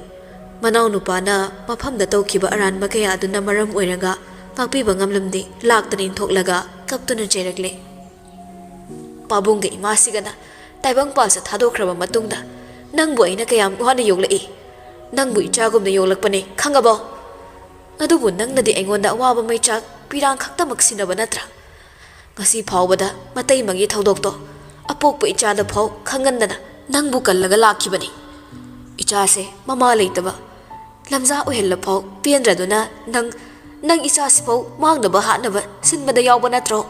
ꯃꯅꯥꯎꯅꯨꯄꯥꯅ ꯃꯐꯝꯗ ꯇꯧꯈꯤꯕ ꯑꯔꯥꯟꯕ ꯀꯌꯥ ꯑꯗꯨꯅ ꯃꯔꯝ ꯑꯣꯏꯔꯒ ꯉꯥꯛꯄꯤꯕ ꯉꯝꯂꯝꯗꯦ꯫ ꯂꯥꯛꯇꯅ ꯏꯟꯊꯣꯛꯂꯒ ꯀꯞꯇꯨꯅ ꯆꯩꯔꯛꯂꯦ꯫ "ꯄꯥꯕꯨꯡꯒ ꯏꯃꯥꯁꯤꯒꯅ ꯇꯥꯏꯕꯪꯄꯥꯟꯁꯦ ꯊꯥꯗꯣꯛꯈ꯭ꯔꯕ ꯃꯇꯨꯡꯗ ꯅꯪꯕꯨ ꯑꯩꯅ ꯀꯌꯥꯝ ꯋꯥꯅ ꯌꯣꯛꯂꯛꯏ꯫ ꯅꯪꯕꯨ ꯏꯆꯥꯒꯨꯝꯅ ꯌꯣꯛꯂꯛꯄꯅꯦ, ꯈꯪꯉꯕꯣ? ꯑꯗꯨꯕꯨ ꯅꯪꯅꯗꯤ ꯑꯩꯉꯣꯟꯗ ꯑꯋꯥꯕ ꯃꯩꯆꯥꯛ ꯄꯤꯔꯥꯡ ꯈꯛꯇꯃꯛ ꯁꯤꯟꯅꯕ ꯅꯠꯇ꯭ꯔꯥ? ꯉꯁꯤ ꯐꯥꯎꯕꯗ ꯃꯇꯩꯃꯒꯤ ꯊꯧꯗꯣꯛꯇꯣ ꯑꯄꯣꯛꯄ ꯏꯆꯥꯗ ꯐꯥꯎ ꯈꯪꯍꯟꯗꯅ ꯅꯪꯕꯨ ꯀꯜꯂꯒ ꯂꯥꯛꯈꯤꯕꯅꯤ꯫ ꯏꯆꯥꯁꯦ ꯃꯃꯥ ꯂꯩꯇꯕ ꯂꯝꯖꯥ ꯑꯣꯏꯍꯜꯂꯐꯥꯎ ꯄꯦꯟꯗ꯭ꯔꯗꯨꯅ ꯅꯪ, ꯅꯪ ꯏꯆꯥꯁꯤꯐꯥꯎ ꯃꯥꯡꯅꯕ ꯍꯥꯠꯅꯕ ꯁꯤꯟꯕꯗ ꯌꯥꯎꯕ ꯅꯠꯇ꯭ꯔꯣ?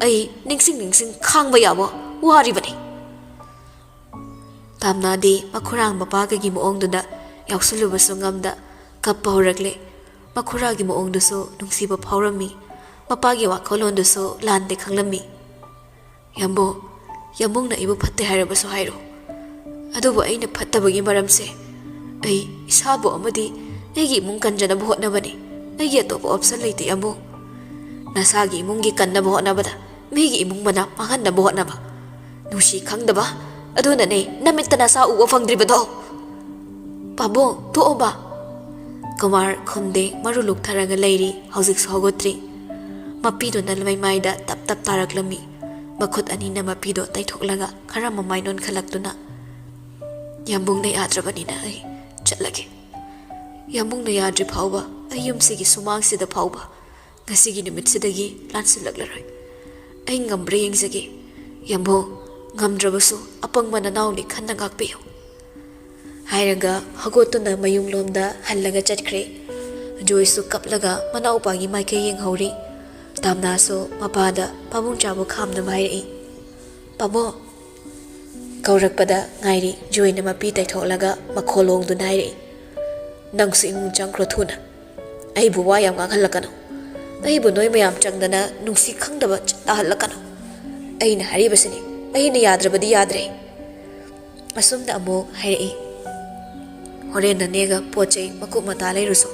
ꯑꯩ ꯅꯤꯡꯁꯤꯡ ꯅꯤꯡꯁꯤꯡ ꯈꯥꯡꯕ ꯌꯥꯕ ꯋꯥꯔꯤꯕꯅꯤ꯫ ꯇꯥꯝꯅꯥꯗꯤ ꯃꯈꯨꯔꯥ ꯃꯄꯥꯒꯒꯤ ꯃꯑꯣꯡꯗꯨꯗ ꯌꯥꯎꯁꯜꯂꯨꯕꯁꯨ ꯉꯝꯗ ꯀꯞꯄ ꯍꯧꯔꯛꯂꯦ꯫ ꯃꯈꯨꯔꯥꯒꯤ ꯃꯑꯣꯡꯗꯨꯁꯨ ꯅꯨꯡꯁꯤꯕ ꯐꯥꯎꯔꯝꯃꯤ꯫ ꯃꯄꯥꯒꯤ ꯋꯥꯈꯜꯂꯣꯟꯗꯨꯁꯨ ꯂꯥꯟꯗꯦ ꯈꯪꯂꯝꯃꯤ꯫ "ꯌꯥꯝꯕꯨꯡ, ꯌꯥꯝꯕꯨꯡꯅ ꯑꯩꯕꯨ ꯐꯠꯇꯦ ꯍꯥꯏꯔꯕꯁꯨ ꯍꯥꯏꯔꯣ, ꯑꯗꯨꯕꯨ ꯑꯩꯅ ꯐꯠꯇꯕꯒꯤ ꯃꯔꯝꯁꯦ, ꯑꯩ ꯏꯁꯥꯕꯨ ꯑꯃꯗꯤ ꯑꯩꯒꯤ ꯏꯃꯨꯡ ꯀꯟꯖꯅꯕ ꯍꯣꯠꯅꯕꯅꯤ꯫ ꯑꯩꯒꯤ ꯑꯇꯣꯞꯄ option ꯂꯩꯇꯦ, ꯌꯥꯝꯕꯨꯡ꯫ ꯅꯁꯥꯒꯤ ꯏꯃꯨꯡꯒꯤ ꯀꯟꯅꯕ ꯍꯣꯠꯅꯕꯗ ꯃꯤꯒꯤ ꯏꯃꯨꯡ ꯃꯅꯥ ꯃꯥꯡꯍꯟꯅꯕ ꯍꯣꯠꯅꯕ ꯅꯨꯡꯁꯤ ꯈꯪꯗꯕ ꯑꯗꯨꯅꯅꯦ ꯅꯃꯤꯠꯇ ꯅꯁꯥ ꯎꯕ ꯐꯪꯗ꯭ꯔꯤꯕꯗꯣ꯫" "ꯄꯥꯕꯨꯡ, ꯇꯣꯛꯑꯣꯕ꯫" ꯀꯨꯃꯥꯔ ꯈꯨꯝꯗꯦ, ꯃꯔꯨ ꯂꯨꯛꯊꯔꯒ ꯂꯩꯔꯤ, ꯍꯧꯖꯤꯛꯁꯨ ꯍꯧꯒꯠꯇ꯭ꯔꯤ꯫ ꯃꯄꯤꯗꯨꯅ ꯃꯩꯃꯥꯏꯗ ꯇꯞ ꯇꯞ ꯇꯥꯔꯛꯂꯝꯃꯤ꯫ ꯃꯈꯨꯠ ꯑꯅꯤꯅ ꯃꯄꯤꯗꯣ ꯇꯩꯊꯣꯛꯂꯒ ꯈꯔ ꯃꯃꯥꯏ ꯅꯣꯟꯈꯠꯂꯛꯇꯨꯅ, "ꯌꯥꯝꯕꯨꯡꯅ ꯌꯥꯗ꯭ꯔꯕꯅꯤꯅ ꯑꯩ ꯆꯠꯂꯒꯦ꯫ ꯌꯥꯝꯕꯨꯡꯅ ꯌꯥꯗ꯭ꯔꯤ ꯐꯥꯎꯕ, ꯑꯩ ꯌꯨꯝꯁꯤꯒꯤ ꯁꯨꯃꯥꯡꯁꯤꯗ ꯐꯥꯎꯕ ꯉꯁꯤꯒꯤ ꯅꯨꯃꯤꯠꯁꯤꯗꯒꯤ ꯂꯥꯟꯁꯤꯜꯂꯛꯂꯔꯣꯏ꯫ ꯑꯩ ꯉꯝꯕ꯭ꯔꯥ ꯌꯦꯡꯖꯒꯦ꯫ ꯌꯥꯝꯕꯨꯡ, ꯉꯝꯗ꯭ꯔꯕꯁꯨ ꯑꯄꯪꯕ ꯅꯅꯥꯎꯅꯤ ꯈꯟꯅ ꯉꯥꯛꯄꯤꯌꯨ꯫" ꯍꯥꯏꯔꯒ ꯍꯧꯒꯠꯇꯨꯅ ꯃꯌꯨꯝꯂꯣꯝꯗ ꯍꯜꯂꯒ ꯆꯠꯈ꯭ꯔꯦ꯫ ꯖꯣꯏꯁꯨ ꯀꯞꯂꯒ ꯃꯅꯥꯎꯄꯥꯒꯤ ꯃꯥꯏꯀꯩ ꯌꯦꯡꯍꯧꯔꯤ꯫ ꯇꯥꯝꯅꯥꯁꯨ ꯃꯄꯥꯗ ꯄꯥꯕꯨꯡ ꯆꯥꯕꯨ ꯈꯥꯝꯅꯕ ꯍꯥꯏꯔꯛꯏ꯫ "ꯄꯥꯕꯨꯡ!" ꯀꯧꯔꯛꯄꯗ ꯉꯥꯏꯔꯤ ꯖꯣꯏꯅ ꯃꯄꯤ ꯇꯩꯊꯣꯛꯂꯒ ꯃꯈꯣꯜ ꯍꯣꯡꯗꯨꯅ ꯍꯥꯏꯔꯛꯏ, "ꯅꯪꯁꯨ ꯏꯃꯨꯡ ꯆꯪꯈ꯭ꯔꯣ ꯊꯨꯅ꯫ ꯑꯩꯕꯨ ꯋꯥ ꯌꯥꯝ ꯉꯥꯡꯍꯜꯂꯛꯀꯅꯨ꯫ ꯑꯩꯕꯨ ꯅꯣꯏ ꯃꯌꯥꯝ ꯆꯪꯗꯅ ꯅꯨꯡꯁꯤ ꯈꯪꯗꯕ ꯆꯠꯅꯍꯜꯂꯛꯀꯅꯨ꯫ ꯑꯩꯅ ꯍꯥꯏꯔꯤꯕꯁꯤꯅꯤ, ꯑꯩꯅ ꯌꯥꯗ꯭ꯔꯕꯗꯤ ꯌꯥꯗ꯭ꯔꯦ꯫" ꯑꯁꯨꯝꯅ ꯑꯃꯨꯛ ꯍꯥꯏꯔꯛꯏ, "ꯍꯣꯔꯦꯟ ꯅꯅꯦꯒ ꯄꯣꯠ ꯆꯩ ꯃꯀꯨꯞ ꯃꯇꯥ ꯂꯩꯔꯨꯁꯣ꯫"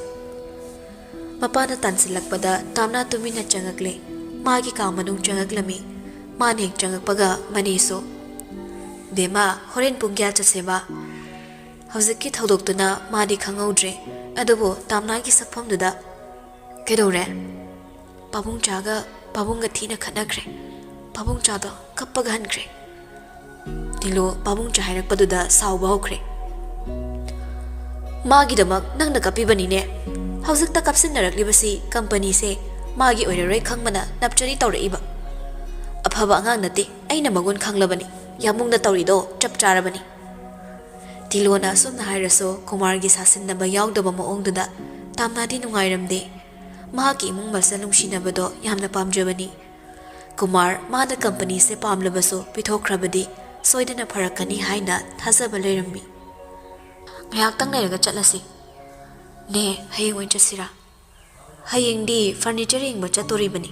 ꯃꯄꯥꯅ ꯇꯥꯟꯁꯤꯜꯂꯛꯄꯗ ꯇꯥꯝꯅꯥ ꯇꯨꯃꯤꯟꯅ ꯆꯪꯉꯛꯂꯦ꯫ ꯃꯥꯒꯤ ꯀꯥ ꯃꯅꯨꯡ ꯆꯪꯉꯛꯂꯝꯃꯤ꯫ ꯃꯥꯅ ꯍꯦꯛ ꯆꯪꯉꯛꯄꯒ ꯃꯅꯦꯁꯨ, "ꯕꯦꯝꯃ, ꯍꯣꯔꯦꯟ ꯄꯨꯡ ꯀꯌꯥ ꯆꯠꯁꯦꯕ? ꯍꯧꯖꯤꯛꯀꯤ ꯊꯧꯗꯣꯛꯇꯨꯅ ꯃꯥꯗꯤ ꯈꯪꯍꯧꯗ꯭ꯔꯦ, ꯑꯗꯨꯕꯨ ꯇꯥꯝꯅꯥꯒꯤ ꯁꯛꯐꯝꯗꯨꯗ, "ꯀꯩꯗꯧꯔꯦ?" "ꯄꯥꯕꯨꯡꯆꯥꯒ ꯄꯥꯕꯨꯡꯒ ꯊꯤꯅ ꯈꯠꯅꯈ꯭ꯔꯦ꯫ ꯄꯥꯕꯨꯡꯆꯥꯗꯣ ꯀꯞꯄꯒ ꯍꯟꯈ꯭ꯔꯦ꯫" ꯇꯤꯂꯣ ꯄꯥꯕꯨꯡꯆꯥ ꯍꯥꯏꯔꯛꯄꯗꯨꯗ ꯁꯥꯎꯕ ꯍꯧꯈ꯭ꯔꯦ꯫ "ꯃꯥꯒꯤꯗꯃꯛ ꯅꯪꯅ ꯀꯞꯄꯤꯕꯅꯤꯅꯦ꯫ ꯍꯧꯖꯤꯛꯇ ꯀꯞꯁꯤꯟꯅꯔꯛꯂꯤꯕꯁꯤ ꯀꯝꯄꯅꯤꯁꯦ ꯃꯥꯒꯤ ꯑꯣꯏꯔꯔꯣꯏ ꯈꯪꯕꯅ ꯅꯞꯆꯔꯤ ꯇꯧꯔꯛꯏꯕ꯫ ꯑꯐꯕ ꯑꯉꯥꯡ ꯅꯠꯇꯦ, ꯑꯩꯅ ꯃꯒꯨꯟ ꯈꯪꯂꯕꯅꯤ꯫ ꯌꯥꯝꯕꯨꯡꯅ ꯇꯧꯔꯤꯗꯣ ꯆꯞ ꯆꯥꯔꯕꯅꯤ꯫" ꯇꯤꯂꯣꯅ ꯑꯁꯨꯝꯅ ꯍꯥꯏꯔꯁꯨ ꯀꯨꯃꯥꯔꯒꯤ ꯁꯥꯁꯤꯟꯅꯕ ꯌꯥꯎꯗꯕ ꯃꯑꯣꯡꯗꯨꯗ ꯇꯥꯝꯅꯥꯗꯤ ꯅꯨꯡꯉꯥꯏꯔꯝꯗꯦ꯫ ꯃꯍꯥꯛꯀꯤ ꯏꯃꯨꯡ ꯃꯆꯜ ꯅꯨꯡꯁꯤꯅꯕꯗꯣ ꯌꯥꯝꯅ ꯄꯥꯝꯖꯕꯅꯤ꯫ ꯀꯨꯃꯥꯔ ꯃꯥꯅ ꯀꯝꯄꯅꯤꯁꯦ ꯄꯥꯝꯂꯕꯁꯨ ꯄꯤꯊꯣꯛꯈ꯭ꯔꯕꯗꯤ ꯁꯣꯏꯗꯅ ꯐꯔꯛꯀꯅꯤ ꯍꯥꯏꯅ ꯊꯥꯖꯕ ꯂꯩꯔꯝꯃꯤ꯫ "ꯉꯥꯏꯍꯥꯛꯇꯪ ꯂꯩꯔꯒ ꯆꯠꯂꯁꯤ꯫ ꯅꯦ, ꯍꯌꯦꯡ ꯑꯣꯏꯅ ꯆꯠꯁꯤꯔꯥ?" "ꯍꯌꯦꯡꯗꯤ ꯐꯔꯅꯤꯆꯔ ꯌꯦꯡꯕ ꯆꯠꯇꯣꯔꯤꯕꯅꯤ꯫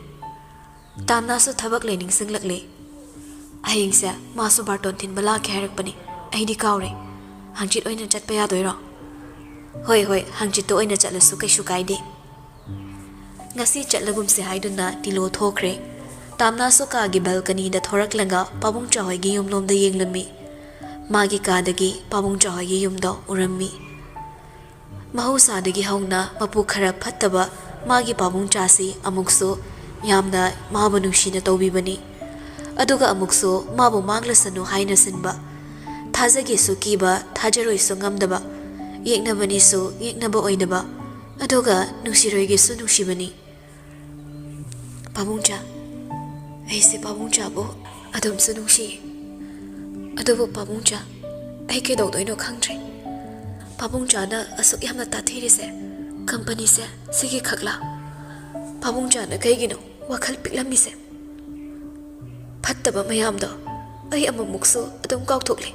ꯇꯥꯝꯅꯥꯁꯨ ꯊꯕꯛ ꯂꯩ ꯅꯤꯡꯁꯤꯡꯂꯛꯂꯦ꯫ ꯍꯌꯦꯡꯁꯦ ꯃꯥꯁꯨ ꯕꯥꯔꯇꯣꯟ ꯊꯤꯟꯕ ꯂꯥꯛꯀꯦ ꯍꯥꯏꯔꯛꯄꯅꯤ꯫ ꯑꯩꯗꯤ ꯀꯥꯎꯔꯦ꯫ ꯍꯪꯆꯤꯠ ꯑꯣꯏꯅ ꯆꯠꯄ ꯌꯥꯗꯣꯏꯔꯣ?" "ꯍꯣꯏ, ꯍꯣꯏ, ꯍꯪꯆꯤꯠꯇ ꯑꯣꯏꯅ ꯆꯠꯂꯁꯨ ꯀꯩꯁꯨ ꯀꯥꯏꯗꯦ꯫" ꯉꯁꯤ ꯆꯠꯂꯒꯨꯝꯁꯦ ꯍꯥꯏꯗꯨꯅ ꯇꯤꯂꯣ ꯊꯣꯛꯈ꯭ꯔꯦ꯫ ꯇꯥꯝꯅꯥꯁꯨ ꯀꯥꯒꯤ ꯕꯦꯜꯀꯅꯤꯗ ꯊꯣꯔꯛꯂꯒ ꯄꯥꯕꯨꯡꯆꯥ ꯍꯣꯏꯒꯤ ꯌꯨꯝꯂꯣꯝꯗ ꯌꯦꯡꯂꯝꯃꯤ꯫ ꯃꯥꯒꯤ ꯀꯥꯗꯒꯤ ꯄꯥꯕꯨꯡꯆꯥ ꯍꯣꯏꯒꯤ ꯌꯨꯝꯗꯣ ꯎꯔꯝꯃꯤ꯫ ꯃꯍꯧꯁꯥꯗꯒꯤ ꯍꯧꯅ ꯃꯄꯨ ꯈꯔ ꯐꯠꯇꯕ ꯃꯥꯒꯤ ꯄꯥꯕꯨꯡꯆꯥꯁꯤ ꯑꯃꯨꯛꯁꯨ ꯌꯥꯝꯅ ꯃꯥꯕꯨ ꯅꯨꯡꯁꯤꯅ ꯇꯧꯕꯤꯕꯅꯤ, ꯑꯗꯨꯒ ꯑꯃꯨꯛꯁꯨ ꯃꯥꯕꯨ ꯃꯥꯡꯂꯁꯅꯨ ꯍꯥꯏꯅ ꯁꯤꯟꯕ꯫ ꯊꯥꯖꯒꯦꯁꯨ ꯀꯤꯕ, ꯊꯥꯖꯔꯣꯏꯁꯨ ꯉꯝꯗꯕ, ꯌꯦꯛꯅꯕꯅꯤꯁꯨ ꯌꯦꯛꯅꯕ ꯑꯣꯏꯗꯕ, ꯑꯗꯨꯒ ꯅꯨꯡꯁꯤꯔꯣꯏꯒꯦꯁꯨ ꯅꯨꯡꯁꯤꯕꯅꯤ꯫ "ꯄꯥꯕꯨꯡꯆꯥ, ꯑꯩꯁꯦ ꯄꯥꯕꯨꯡꯆꯥꯕꯨ ꯑꯗꯨꯝꯁꯨ ꯅꯨꯡꯁꯤꯌꯦ꯫ ꯑꯗꯨꯕꯨ ꯄꯥꯕꯨꯡꯆꯥ, ꯑꯩ ꯀꯩꯗꯧꯗꯣꯏꯅꯣ ꯈꯪꯗ꯭ꯔꯦ꯫ ꯄꯥꯕꯨꯡꯆꯥꯅ ꯑꯁꯨꯛ ꯌꯥꯝꯅ ꯇꯥꯊꯤꯔꯤꯁꯦ ꯀꯝꯄꯅꯤꯁꯦ ꯁꯤꯒꯤ ꯈꯛꯂꯥ? ꯄꯥꯕꯨꯡꯆꯥꯅ ꯀꯩꯒꯤꯅꯣ ꯋꯥꯈꯜ ꯄꯤꯛꯂꯝꯃꯤꯁꯦ? ꯐꯠꯇꯕ ꯃꯌꯥꯝꯗꯣ ꯑꯩ ꯑꯃꯨꯛꯃꯨꯛꯁꯨ ꯑꯗꯨꯝ ꯀꯥꯎꯊꯣꯛꯂꯦ꯫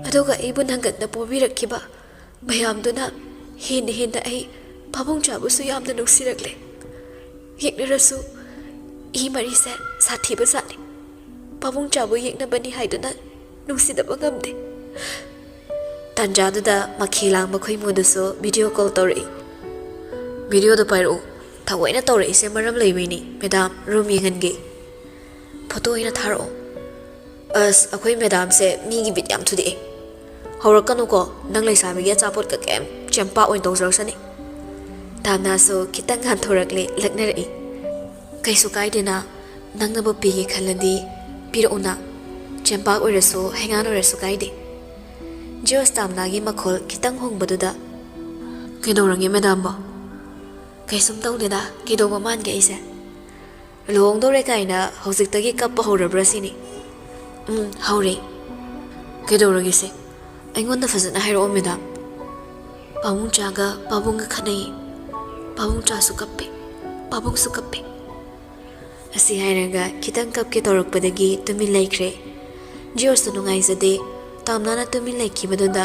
ꯑꯗꯨꯒ ꯑꯩꯕꯨ ꯅꯪꯒꯟꯗ ꯄꯣꯕꯤꯔꯛꯈꯤꯕ ꯃꯌꯥꯝꯗꯨꯅ ꯍꯦꯟꯅ ꯍꯦꯟꯅ ꯑꯩ ꯄꯥꯕꯨꯡꯆꯥꯕꯨꯁꯨ ꯌꯥꯝꯅ ꯅꯨꯡꯁꯤꯔꯛꯂꯦ꯫ ꯌꯦꯛꯅꯔꯁꯨ ꯏ ꯃꯔꯤꯁꯦ ꯁꯥꯊꯤꯕ ꯖꯥꯠꯅꯤ꯫ ꯄꯥꯕꯨꯡꯆꯥꯕꯨ ꯌꯦꯛꯅꯕꯅꯤ ꯍꯥꯏꯗꯨꯅ ꯅꯨꯡꯁꯤꯗꯕ ꯉꯝꯗꯦ꯫" ꯇꯥꯟꯖꯥꯗꯨꯗ ꯃꯈꯦ ꯂꯥꯡꯕ ꯈꯣꯏꯃꯨꯗꯨꯁꯨ ꯚꯤꯗꯤꯑꯣ ꯀꯣꯜ ꯇꯧꯔꯛꯏ꯫ "ꯚꯤꯗꯤꯑꯣꯗꯣ ꯄꯥꯏꯔꯛꯎ꯫ ꯊꯑꯣꯏꯅ ꯇꯧꯔꯛꯏꯁꯦ ꯃꯔꯝ ꯂꯩꯕꯩꯅꯤ, ꯃꯦꯗꯥꯝ꯫ ꯔꯨꯝ ꯌꯦꯡꯍꯟꯒꯦ꯫ ꯐꯣꯇꯣ ꯑꯣꯏꯅ ꯊꯥꯔꯛꯑꯣ꯫" "ꯑꯁ, ꯑꯩꯈꯣꯏ ꯃꯦꯗꯥꯝꯁꯦ ꯃꯤꯒꯤ ꯕꯤꯠ ꯌꯥꯝ ꯊꯨꯗꯦꯛꯑꯦ꯫ ꯍꯧꯔꯛꯀꯅꯨꯀꯣ, ꯅꯪ ꯂꯩꯁꯥꯕꯤꯒꯤ ꯑꯆꯥꯄꯣꯠꯀ ꯀꯩꯝ, ꯆꯦꯝꯄꯥꯛ ꯑꯣꯏꯅ ꯇꯧꯖꯔꯁꯅꯤ꯫" ꯇꯥꯝꯅꯥꯁꯨ ꯈꯤꯇꯪ ꯉꯥꯟꯊꯣꯔꯛꯂꯦ, ꯂꯛꯅꯔꯛꯏ꯫ "ꯀꯩꯁꯨ ꯀꯥꯏꯗꯦꯅ, ꯅꯪꯅꯕꯨ ꯄꯤꯒꯦ ꯈꯜꯂꯗꯤ ꯄꯤꯔꯛꯎꯅ꯫ ꯆꯦꯝꯄꯥꯛ ꯑꯣꯏꯔꯁꯨ ꯍꯩꯉꯥꯟ ꯑꯣꯏꯔꯁꯨ ꯀꯥꯏꯗꯦ꯫" ꯖꯣꯁ ꯇꯥꯝꯅꯥꯒꯤ ꯃꯈꯣꯜ ꯈꯤꯇꯪ ꯍꯣꯡꯕꯗꯨꯗ, "ꯀꯩꯗꯧꯔꯒꯦ ꯃꯦꯗꯥꯝꯕꯣ?" "ꯀꯩꯁꯨꯝ ꯇꯧꯗꯦꯗ, ꯀꯩꯗꯧꯕ ꯃꯥꯟꯒꯦ ꯑꯩꯁꯦ? ꯂꯨꯍꯣꯡꯗꯧꯔꯦ ꯀꯥꯏꯅ ꯍꯧꯖꯤꯛꯇꯒꯤ ꯀꯞꯄ ꯍꯧꯔꯕ꯭ꯔꯥ ꯁꯤꯅꯤ꯫" "ꯎꯝ, ꯍꯧꯔꯦ꯫" "ꯀꯩꯗꯧꯔꯒꯦꯁꯦ? ꯑꯩꯉꯣꯟꯗ ꯐꯖꯅ ꯍꯥꯏꯔꯛꯑꯣ ꯃꯦꯗꯥꯝ꯫" "ꯄꯥꯕꯨꯡꯆꯥꯒ ꯄꯥꯕꯨꯡꯒ ꯈꯠꯅꯩ꯫ ꯄꯥꯕꯨꯡꯆꯥꯁꯨ ꯀꯞꯄꯦ, ꯄꯥꯕꯨꯡꯁꯨ ꯀꯞꯄꯦ꯫" ꯑꯁꯤ ꯍꯥꯏꯔꯒ ꯈꯤꯇꯪ ꯀꯞꯀꯦ ꯇꯧꯔꯛꯄꯗꯒꯤ ꯇꯨꯃꯤꯟ ꯂꯩꯈ꯭ꯔꯦ꯫ ꯖꯤꯌꯣꯁꯇꯣ ꯅꯨꯡꯉꯥꯏꯖꯗꯦ꯫ ꯇꯥꯝꯅꯥꯅ ꯇꯨꯃꯤꯟ ꯂꯩꯈꯤꯕꯗꯨꯗ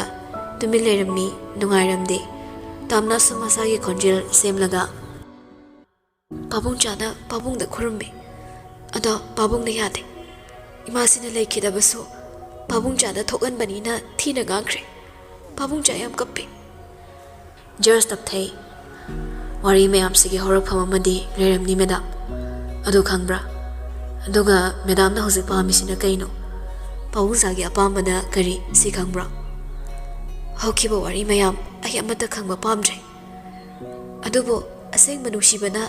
ꯇꯨꯃꯤꯟ ꯂꯩꯔꯝꯃꯤ, ꯅꯨꯡꯉꯥꯏꯔꯝꯗꯦ꯫ ꯇꯥꯝꯅꯥꯁꯨ ꯃꯁꯥꯒꯤ ꯈꯣꯟꯖꯦꯜ ꯁꯦꯝꯂꯒ, "ꯄꯥꯕꯨꯡꯆꯥꯅ ꯄꯥꯕꯨꯡꯗ ꯈꯨꯔꯨꯝꯃꯤ, ꯑꯗꯣ ꯄꯥꯕꯨꯡꯅ ꯌꯥꯗꯦ꯫ ꯏꯃꯥꯁꯤꯅ ꯂꯩꯈꯤꯗꯕꯁꯨ ꯄꯥꯕꯨꯡꯆꯥꯅ ꯊꯣꯛꯍꯟꯕꯅꯤꯅ ꯊꯤꯅ ꯉꯥꯡꯈ꯭ꯔꯦ꯫ ꯄꯥꯕꯨꯡꯆꯥ ꯌꯥꯝ ꯀꯞꯄꯤ꯫" ꯖꯤꯌꯣꯁ ꯇꯞꯊꯩ꯫ "ꯋꯥꯔꯤ ꯃꯌꯥꯝꯁꯤꯒꯤ ꯍꯧꯔꯛꯐꯝ ꯑꯃꯗꯤ ꯂꯩꯔꯝꯅꯤ, ꯃꯦꯗꯥꯝ꯫ ꯑꯗꯨ ꯈꯪꯕ꯭ꯔꯥ? ꯑꯗꯨꯒ ꯃꯦꯗꯥꯝꯅ ꯍꯧꯖꯤꯛ ꯄꯥꯝꯃꯤꯁꯤꯅ ꯀꯩꯅꯣ? ꯄꯥꯕꯨꯡꯆꯥꯒꯤ ꯑꯄꯥꯝꯕꯅ ꯀꯔꯤ, ꯁꯤ ꯈꯪꯕ꯭ꯔꯥ? ꯍꯧꯈꯤꯕ ꯋꯥꯔꯤ ꯃꯌꯥꯝ ꯑꯩ ꯑꯃꯠꯇ ꯈꯪꯕ ꯄꯥꯝꯗ꯭ꯔꯦ꯫ ꯑꯗꯨꯕꯨ ꯑꯁꯦꯡꯕ ꯅꯨꯡꯁꯤꯕꯅ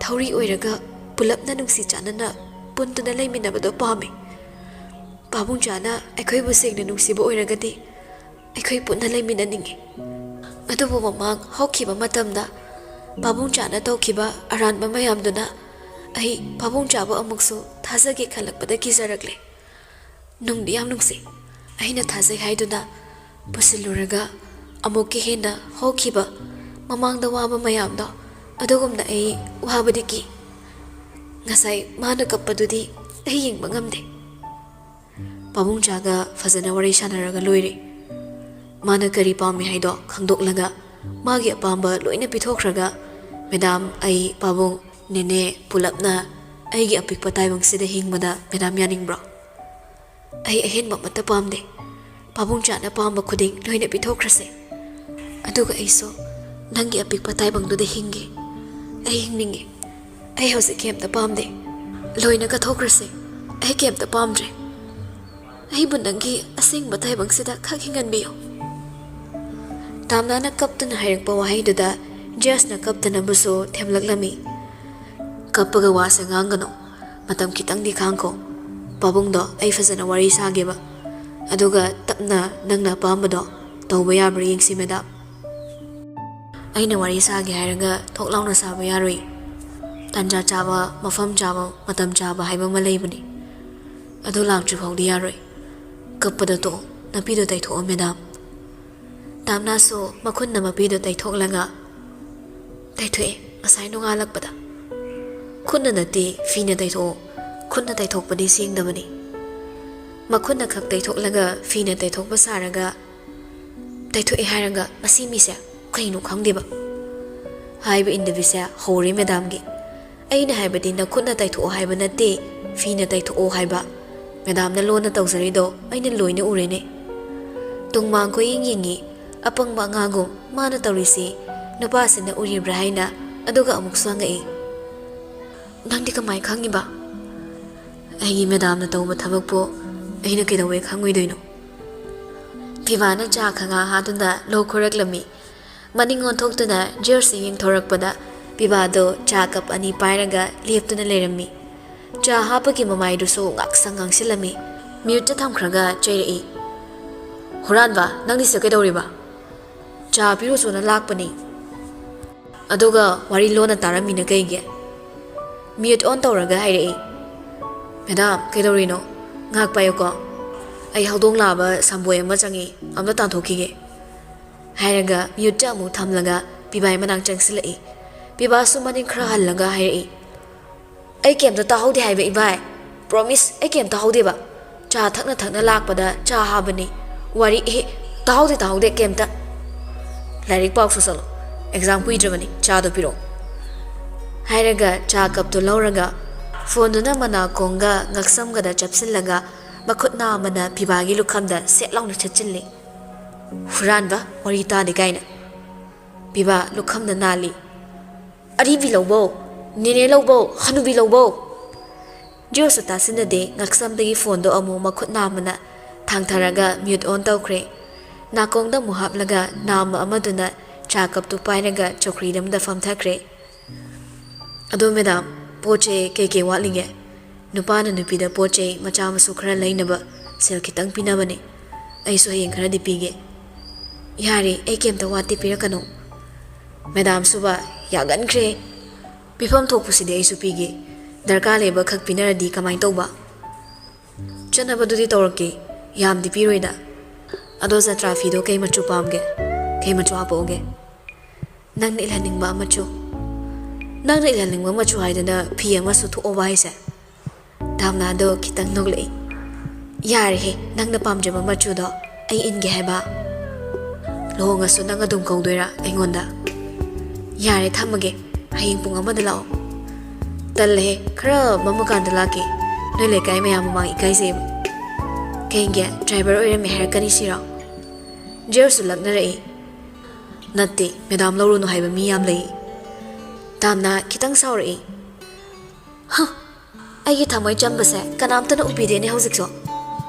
ꯊꯧꯔꯤ ꯑꯣꯏꯔꯒ ꯄꯨꯂꯞꯅ ꯅꯨꯡꯁꯤ ꯆꯥꯟꯅꯅ ꯄꯨꯟꯗꯨꯅ ꯂꯩꯃꯤꯟꯅꯕꯗꯣ ꯄꯥꯝꯃꯤ꯫ ꯄꯥꯕꯨꯡꯆꯥꯅ ꯑꯩꯈꯣꯏꯕꯨ ꯁꯦꯡꯅ ꯅꯨꯡꯁꯤꯕ ꯑꯣꯏꯔꯒꯗꯤ ꯑꯩꯈꯣꯏ ꯄꯨꯟꯅ ꯂꯩꯃꯤꯟꯅꯅꯤꯡꯉꯤ꯫ ꯑꯗꯨꯕꯨ ꯃꯃꯥꯡ ꯍꯧꯈꯤꯕ ꯃꯇꯝꯗ ꯄꯥꯕꯨꯡꯆꯥꯅ ꯇꯧꯈꯤꯕ ꯑꯔꯥꯟꯕ ꯃꯌꯥꯝꯗꯨꯅ ꯑꯩ ꯄꯥꯕꯨꯡꯆꯥꯕꯨ ꯑꯃꯨꯛꯁꯨ ꯊꯥꯖꯒꯦ ꯈꯜꯂꯛꯄꯗ ꯀꯤꯖꯔꯛꯂꯦ꯫ ꯅꯨꯡꯗꯤ ꯌꯥꯝ ꯅꯨꯡꯁꯤ꯫ ꯑꯩꯅ ꯊꯥꯖꯩ ꯍꯥꯏꯗꯨꯅ ꯄꯨꯁꯤꯜꯂꯨꯔꯒ ꯑꯃꯨꯛꯀ ꯍꯦꯟꯅ ꯍꯧꯈꯤꯕ ꯃꯃꯥꯡꯗ ꯋꯥꯕ ꯃꯌꯥꯝꯗꯣ ꯑꯗꯨꯒꯨꯝꯅ ꯑꯩ ꯋꯥꯕꯗꯤ ꯀꯤ꯫ ꯉꯁꯥꯏ ꯃꯥꯅ ꯀꯞꯄꯗꯨꯗꯤ ꯑꯩ ꯌꯦꯡꯕ ꯉꯝꯗꯦ꯫" ꯄꯥꯕꯨꯡꯆꯥꯒ ꯐꯖꯅ ꯋꯥꯔꯤ ꯁꯥꯟꯅꯔꯒ ꯂꯣꯏꯔꯦ꯫ ꯃꯥꯅ ꯀꯔꯤ ꯄꯥꯝꯃꯤ ꯍꯥꯏꯗꯣ ꯈꯪꯗꯣꯛꯂꯒ ꯃꯥꯒꯤ ꯑꯄꯥꯝꯕ ꯂꯣꯏꯅ ꯄꯤꯊꯣꯛꯈ꯭ꯔꯒ, "ꯃꯦꯗꯥꯝ, ꯑꯩ, ꯄꯥꯕꯨꯡ, ꯅꯦꯅꯦ ꯄꯨꯂꯞꯅ ꯑꯩꯒꯤ ꯑꯄꯤꯛꯄ ꯇꯥꯏꯕꯪꯁꯤꯗ ꯍꯤꯡꯕꯗ ꯃꯦꯗꯥꯝ ꯌꯥꯅꯤꯡꯕ꯭ꯔꯣ? ꯑꯩ ꯑꯍꯦꯟꯕ ꯑꯃꯠꯇ ꯄꯥꯝꯗꯦ꯫ ꯄꯥꯕꯨꯡꯆꯥꯅ ꯄꯥꯝꯕ ꯈꯨꯗꯤꯡ ꯂꯣꯏꯅ ꯄꯤꯊꯣꯛꯈ꯭ꯔꯁꯦ꯫ ꯑꯗꯨꯒ ꯑꯩꯁꯨ ꯅꯪꯒꯤ ꯑꯄꯤꯛꯄ ꯇꯥꯏꯕꯪꯗꯨꯗ ꯍꯤꯡꯒꯦ꯫ ꯑꯩ ꯍꯤꯡꯅꯤꯡꯉꯦ꯫ ꯑꯩ ꯍꯧꯖꯤꯛ ꯀꯩꯝꯇ ꯄꯥꯝꯗꯦ꯫ ꯂꯣꯏꯅ ꯀꯠꯊꯣꯛꯈ꯭ꯔꯁꯦ꯫ ꯑꯩ ꯀꯩꯝꯇ ꯄꯥꯝꯗ꯭ꯔꯦ꯫ ꯑꯩꯕꯨ ꯅꯪꯒꯤ ꯑꯁꯦꯡꯕ ꯇꯥꯏꯕꯪꯁꯤꯗ ꯈꯛ ꯍꯤꯡꯍꯟꯕꯤꯌꯨ꯫" ꯇꯥꯝꯅꯥꯅ ꯀꯞꯇꯨꯅ ꯍꯥꯏꯔꯛꯄ ꯋꯥꯍꯩꯗꯨꯗ ꯖꯤꯌꯣꯁꯅ ꯀꯞꯇꯅꯕꯁꯨ ꯊꯦꯝꯂꯛꯂꯝꯃꯤ꯫ "ꯀꯞꯄꯒ ꯋꯥꯁꯦ ꯉꯥꯡꯒꯅꯨ꯫ ꯃꯇꯝ ꯈꯤꯇꯪꯗꯤ ꯈꯥꯡꯈꯣ꯫ ꯄꯥꯕꯨꯡꯗꯣ ꯑꯩ ꯐꯖꯅ ꯋꯥꯔꯤ ꯁꯥꯒꯦꯕ꯫ ꯑꯗꯨꯒ ꯇꯞꯅ ꯅꯪꯅ ꯑꯄꯥꯝꯕꯗꯣ ꯇꯧꯕ ꯌꯥꯕ꯭ꯔꯥ ꯌꯦꯡꯁꯤ, ꯃꯦꯗꯥꯝ꯫" "ꯑꯩꯅ ꯋꯥꯔꯤ ꯁꯥꯒꯦ ꯍꯥꯏꯔꯒ ꯊꯣꯛ ꯂꯥꯎꯅ ꯁꯥꯕ ꯌꯥꯔꯣꯏ꯫ ꯇꯥꯟꯖꯥ ꯆꯥꯕ, ꯃꯐꯝ ꯆꯥꯕ, ꯃꯇꯝ ꯆꯥꯕ ꯍꯥꯏꯕ ꯑꯃ ꯂꯩꯕꯅꯤ꯫ ꯑꯗꯨ ꯂꯥꯛꯇ꯭ꯔꯤ ꯐꯥꯎꯗꯤ ꯌꯥꯔꯣꯏ꯫ ꯀꯞꯄꯗꯣ ꯇꯣꯛꯑꯣ, ꯅꯄꯤꯗꯣ ꯇꯩꯊꯣꯛꯑꯣ, ꯃꯦꯗꯥꯝ꯫" ꯇꯥꯝꯅꯥꯁꯨ ꯃꯈꯨꯠꯅ ꯃꯄꯤꯗꯣ ꯇꯩꯊꯣꯛꯂꯒ, "ꯇꯩꯊꯣꯛꯑꯦ, ꯉꯁꯥꯏ ꯅꯣꯡꯉꯥꯜꯂꯛꯄꯗ꯫ "ꯈꯨꯠꯅ ꯅꯠꯇꯦ, ꯐꯤꯅ ꯇꯩꯊꯣꯛꯑꯣ꯫ ꯈꯨꯠꯅ ꯇꯩꯊꯣꯛꯄꯗꯤ ꯁꯦꯡꯗꯕꯅꯤ꯫ ꯃꯈꯨꯠꯅ ꯈꯛ ꯇꯩꯊꯣꯛꯂꯒ ꯐꯤꯅ ꯇꯩꯊꯣꯛꯄ ꯁꯥꯔꯒ ꯇꯩꯊꯣꯛꯑꯦ ꯍꯥꯏꯔꯒ ꯃꯁꯤ ꯃꯤꯁꯦ ꯀꯩꯅꯣ ꯈꯪꯗꯦꯕ꯫ ꯍꯥꯏꯕ ꯏꯟꯗꯕꯤꯁꯦ ꯍꯧꯔꯦ ꯃꯦꯗꯥꯝꯒꯤ꯫ ꯑꯩꯅ ꯍꯥꯏꯕꯗꯤ ꯅꯈꯨꯠꯅ ꯇꯩꯊꯣꯛꯑꯣ ꯍꯥꯏꯕ ꯅꯠꯇꯦ, ꯐꯤꯅ ꯇꯩꯊꯣꯛꯑꯣ ꯍꯥꯏꯕ꯫ ꯃꯦꯗꯥꯝꯅ ꯂꯣꯟꯅ ꯇꯧꯖꯔꯤꯗꯣ ꯑꯩꯅ ꯂꯣꯏꯅ ꯎꯔꯦꯅꯦ꯫ ꯇꯨꯡꯃꯥꯡ ꯀꯣꯏꯌꯦꯡ ꯌꯦꯡꯉꯤ, ꯑꯄꯪꯕ ꯑꯉꯥꯡꯒꯨꯝ ꯃꯥꯅ ꯇꯧꯔꯤꯁꯤ ꯅꯨꯄꯥꯁꯤꯅ ꯎꯔꯤꯕ꯭ꯔꯥ ꯍꯥꯏꯅ꯫ ꯑꯗꯨꯒ ꯑꯃꯨꯛꯁꯨ ꯍꯪꯉꯛꯏ, "ꯅꯪꯗꯤ ꯀꯃꯥꯏ ꯈꯪꯉꯤꯕ?" "ꯑꯩꯒꯤ ꯃꯦꯗꯥꯝꯅ ꯇꯧꯕ ꯊꯕꯛꯄꯨ ꯑꯩꯅ ꯀꯩꯗꯧꯕꯩ ꯈꯪꯉꯣꯏꯗꯣꯏꯅꯣ?" ꯄꯤꯕꯥꯅ ꯆꯥ ꯈꯪꯍꯥ ꯍꯥꯗꯨꯅ ꯂꯣꯛ ꯈꯣꯏꯔꯛꯂꯝꯃꯤ꯫ ꯃꯅꯤꯡ ꯑꯣꯟꯊꯣꯛꯇꯨꯅ ꯖꯤꯌꯣꯁꯤ ꯌꯦꯡꯊꯣꯔꯛꯄꯗ ꯄꯤꯕꯥꯗꯣ ꯆꯥ ꯀꯞ ꯑꯅꯤ ꯄꯥꯏꯔꯒ ꯂꯦꯞꯇꯨꯅ ꯂꯩꯔꯝꯃꯤ꯫ ꯆꯥ ꯍꯥꯞꯄꯒꯤ ꯃꯃꯥꯏꯗꯨꯁꯨ ꯉꯥꯛꯁꯪ ꯉꯥꯡꯁꯤꯜꯂꯝꯃꯤ꯫ ꯃ꯭ꯌꯨꯠꯇ ꯊꯝꯈ꯭ꯔꯒ ꯆꯩꯔꯛꯏ, "ꯍꯨꯔꯥꯟꯕ, ꯅꯪꯗꯤ ꯁꯤꯗ ꯀꯩꯗꯧꯔꯤꯕ?" "ꯆꯥ ꯄꯤꯔꯨꯆꯣꯅ ꯂꯥꯛꯄꯅꯤ꯫ ꯑꯗꯨꯒ ꯋꯥꯔꯤ ꯂꯣꯟꯅ ꯇꯥꯔꯝꯃꯤꯅ ꯀꯩꯒꯤ?" ꯃ꯭ꯌꯨꯠ ꯑꯣꯟ ꯇꯧꯔꯒ ꯍꯥꯏꯔꯛꯏ, "ꯃꯦꯗꯥꯝ, ꯀꯩꯗꯧꯔꯤꯅꯣ? ꯉꯥꯏꯍꯥꯛ ꯄꯥꯏꯌꯨꯀꯣ꯫ ꯑꯩ ꯍꯧꯗꯣꯡ ꯂꯥꯕ ꯁꯝꯕꯣꯏ ꯑꯃ ꯆꯪꯉꯤ, ꯑꯝꯇ ꯇꯥꯟꯊꯣꯛꯈꯤꯒꯦ"꯫ ꯍꯥꯏꯔꯒ ꯃ꯭ꯌꯨꯠꯇ ꯑꯃꯨꯛ ꯊꯝꯂꯒ ꯄꯤꯕꯥꯏ ꯃꯅꯥꯛ ꯆꯪꯁꯤꯜꯂꯛꯏ꯫ ꯄꯤꯕꯥꯁꯨ ꯃꯅꯤꯡ ꯈꯔ ꯍꯜꯂꯒ ꯍꯥꯏꯔꯛꯏ, "ꯑꯩ ꯀꯩꯝꯇ ꯇꯥꯍꯧꯗꯦ ꯍꯥꯏꯕ ꯏꯕꯥꯏ꯫ ꯄ꯭ꯔꯣꯃꯤꯁ, ꯑꯩ ꯀꯩꯝ ꯇꯥꯍꯧꯗꯦꯕ꯫ ꯆꯥ ꯊꯛꯅ ꯊꯛꯅ ꯂꯥꯛꯄꯗ ꯆꯥ ꯍꯥꯕꯅꯤ꯫ ꯋꯥꯔꯤ, ꯑꯦ, ꯇꯥꯍꯧꯗꯦ, ꯇꯥꯍꯧꯗꯦ ꯀꯩꯝꯇ꯫ ꯂꯥꯏꯔꯤꯛ ꯄꯥꯎꯁꯨ ꯆꯠꯂꯣ, ꯑꯦꯛꯖꯥꯝ ꯀꯨꯏꯗ꯭ꯔꯕꯅꯤ, ꯆꯥꯗꯣ ꯄꯤꯔꯛꯑꯣ"꯫ ꯍꯥꯏꯔꯒ ꯆꯥ ꯀꯞꯇꯨ ꯂꯧꯔꯒ ꯐꯣꯟꯗꯨꯅ ꯃꯅꯥꯀꯣꯡꯒ ꯉꯛꯁꯝꯒꯗ ꯆꯞꯁꯤꯜꯂꯒ ꯃꯈꯨꯠ ꯅꯥꯝꯃꯅ ꯄꯤꯕꯥꯒꯤ ꯂꯨꯈꯝꯗ ꯁꯦꯠ ꯂꯥꯎꯅ ꯊꯦꯠꯆꯤꯜꯂꯤ꯫ "ꯍꯨꯔꯥꯟꯕ, ꯋꯥꯔꯤ ꯇꯥꯗꯦ" ꯀꯥꯏꯅ꯫ ꯄꯤꯕꯥ ꯂꯨꯈꯝꯗ ꯅꯥꯜꯂꯤ꯫ "ꯑꯔꯤꯕꯤ ꯂꯧꯕꯧ, ꯅꯦꯅꯦ ꯂꯧꯕꯧ, ꯍꯅꯨꯕꯤ ꯂꯧꯕꯧ"꯫ ꯖꯤꯌꯣꯁꯨ ꯇꯥꯁꯤꯟꯅꯗꯦ, ꯉꯛꯁꯝꯗꯒꯤ ꯐꯣꯟꯗꯣ ꯑꯃꯨꯛ ꯃꯈꯨꯠ ꯅꯥꯝꯃꯅ ꯊꯥꯡꯊꯔꯒ ꯃ꯭ꯌꯨꯠ ꯑꯣꯟ ꯇꯧꯈ꯭ꯔꯦ꯫ ꯅꯥꯀꯣꯡꯗ ꯑꯃꯨꯛ ꯍꯥꯞꯂꯒ ꯅꯥꯝꯃ ꯑꯃꯗꯨꯅ ꯆꯥ ꯀꯞꯇꯨ ꯄꯥꯏꯔꯒ ꯆꯧꯀ꯭ꯔꯤꯗ ꯑꯃꯗ ꯐꯝꯊꯈ꯭ꯔꯦ꯫ "ꯑꯗꯣ ꯃꯦꯗꯥꯝ, ꯄꯣꯠ ꯆꯩ ꯀꯩꯀꯩ ꯋꯥꯠꯂꯤꯒꯦ? ꯅꯨꯄꯥꯅ ꯅꯨꯄꯤꯗ ꯄꯣꯠ ꯆꯩ ꯃꯆꯥ ꯃꯁꯨ ꯈꯔ ꯂꯩꯅꯕ ꯁꯦꯜ ꯈꯤꯇꯪ ꯄꯤꯅꯕꯅꯦ꯫ ꯑꯩꯁꯨ ꯍꯌꯦꯡ ꯈꯔꯗꯤ ꯄꯤꯒꯦ"꯫ "ꯌꯥꯔꯦ, ꯑꯩ ꯀꯩꯝꯇ ꯋꯥꯠꯇꯦ, ꯄꯤꯔꯛꯀꯅꯨ"꯫ "ꯃꯦꯗꯥꯝ ꯁꯨꯕ, ꯌꯥꯒꯟꯈ꯭ꯔꯦ꯫ ꯄꯤꯐꯝ ꯊꯣꯛꯄꯁꯤꯗꯤ ꯑꯩꯁꯨ ꯄꯤꯒꯦ꯫ ꯗꯔꯀꯥꯔ ꯂꯩꯕ ꯈꯛ ꯄꯤꯅꯔꯗꯤ ꯀꯃꯥꯏꯅ ꯇꯧꯕ?" "ꯆꯠꯅꯕꯗꯨꯗꯤ ꯇꯧꯔꯛꯀꯦ, ꯌꯥꯝꯗꯤ ꯄꯤꯔꯣꯏꯗ꯫ ꯑꯗꯣ ꯖꯇ꯭ꯔꯥ ꯐꯤꯗꯣ ꯀꯩ ꯃꯆꯨ ꯄꯥꯝꯒꯦ? ꯀꯩ ꯃꯆꯨ ꯍꯥꯞꯄꯛꯎꯒꯦ?" "ꯅꯪꯅ ꯏꯜꯍꯟꯅꯤꯡꯕ ꯑꯃꯆꯨ"꯫ ꯅꯪꯅ ꯏꯜꯍꯟꯅꯤꯡꯕ ꯃꯆꯨ ꯍꯥꯏꯗꯅ ꯐꯤ ꯑꯃꯁꯨ ꯊꯣꯛꯑꯣꯕ ꯍꯥꯏꯁꯦ? ꯗꯥꯝꯅꯥꯗꯣ ꯈꯤꯇꯪ ꯅꯣꯛꯂꯛꯏ꯫ ꯌꯥꯔꯦꯍꯦ, ꯅꯪꯅ ꯄꯥꯝꯖꯕ ꯃꯆꯨꯗꯣ ꯑꯩ ꯏꯟꯒꯦ ꯍꯥꯏꯕ? ꯂꯨꯍꯣꯡꯉꯁꯨ ꯅꯪ ꯑꯗꯨꯝ ꯀꯧꯗꯣꯏꯔꯥ ꯑꯩꯉꯣꯟꯗ? ꯌꯥꯔꯦ, ꯊꯝꯃꯒꯦ꯫ ꯍꯌꯦꯡ ꯄꯨꯡ ꯑꯃꯗ ꯂꯥꯛꯑꯣ꯫ ꯇꯜꯂꯦꯍꯦ, ꯈꯔ ꯃꯝꯃꯀꯥꯟꯗ ꯂꯥꯛꯀꯦ꯫ ꯅꯣꯏ ꯂꯩꯀꯥꯏ ꯃꯌꯥꯝ ꯃꯃꯥꯡ ꯏꯀꯥꯏꯖꯩꯕ꯫ ꯀꯩꯒꯤ, ꯗ꯭ꯔꯥꯏꯚꯔ ꯑꯣꯏꯔꯝꯃꯦ ꯍꯥꯏꯔꯛꯀꯅꯤ ꯁꯤꯔꯣ? ꯖꯦꯔꯁꯨ ꯂꯛꯅꯔꯛꯏ꯫ ꯅꯠꯇꯦ, ꯃꯦꯗꯥꯝ ꯂꯧꯔꯨꯅꯨ ꯍꯥꯏꯕ ꯃꯤ ꯌꯥꯝ ꯂꯩ꯫ ꯗꯥꯝꯅꯥ ꯈꯤꯇꯪ ꯁꯥꯎꯔꯛꯏ꯫ ꯍ, ꯑꯩꯒꯤ ꯊꯃꯣꯏ ꯆꯝꯕꯁꯦ ꯀꯅꯥꯝꯇꯅ ꯎꯕꯤꯗꯦꯅꯦ ꯍꯧꯖꯤꯛꯁꯨ꯫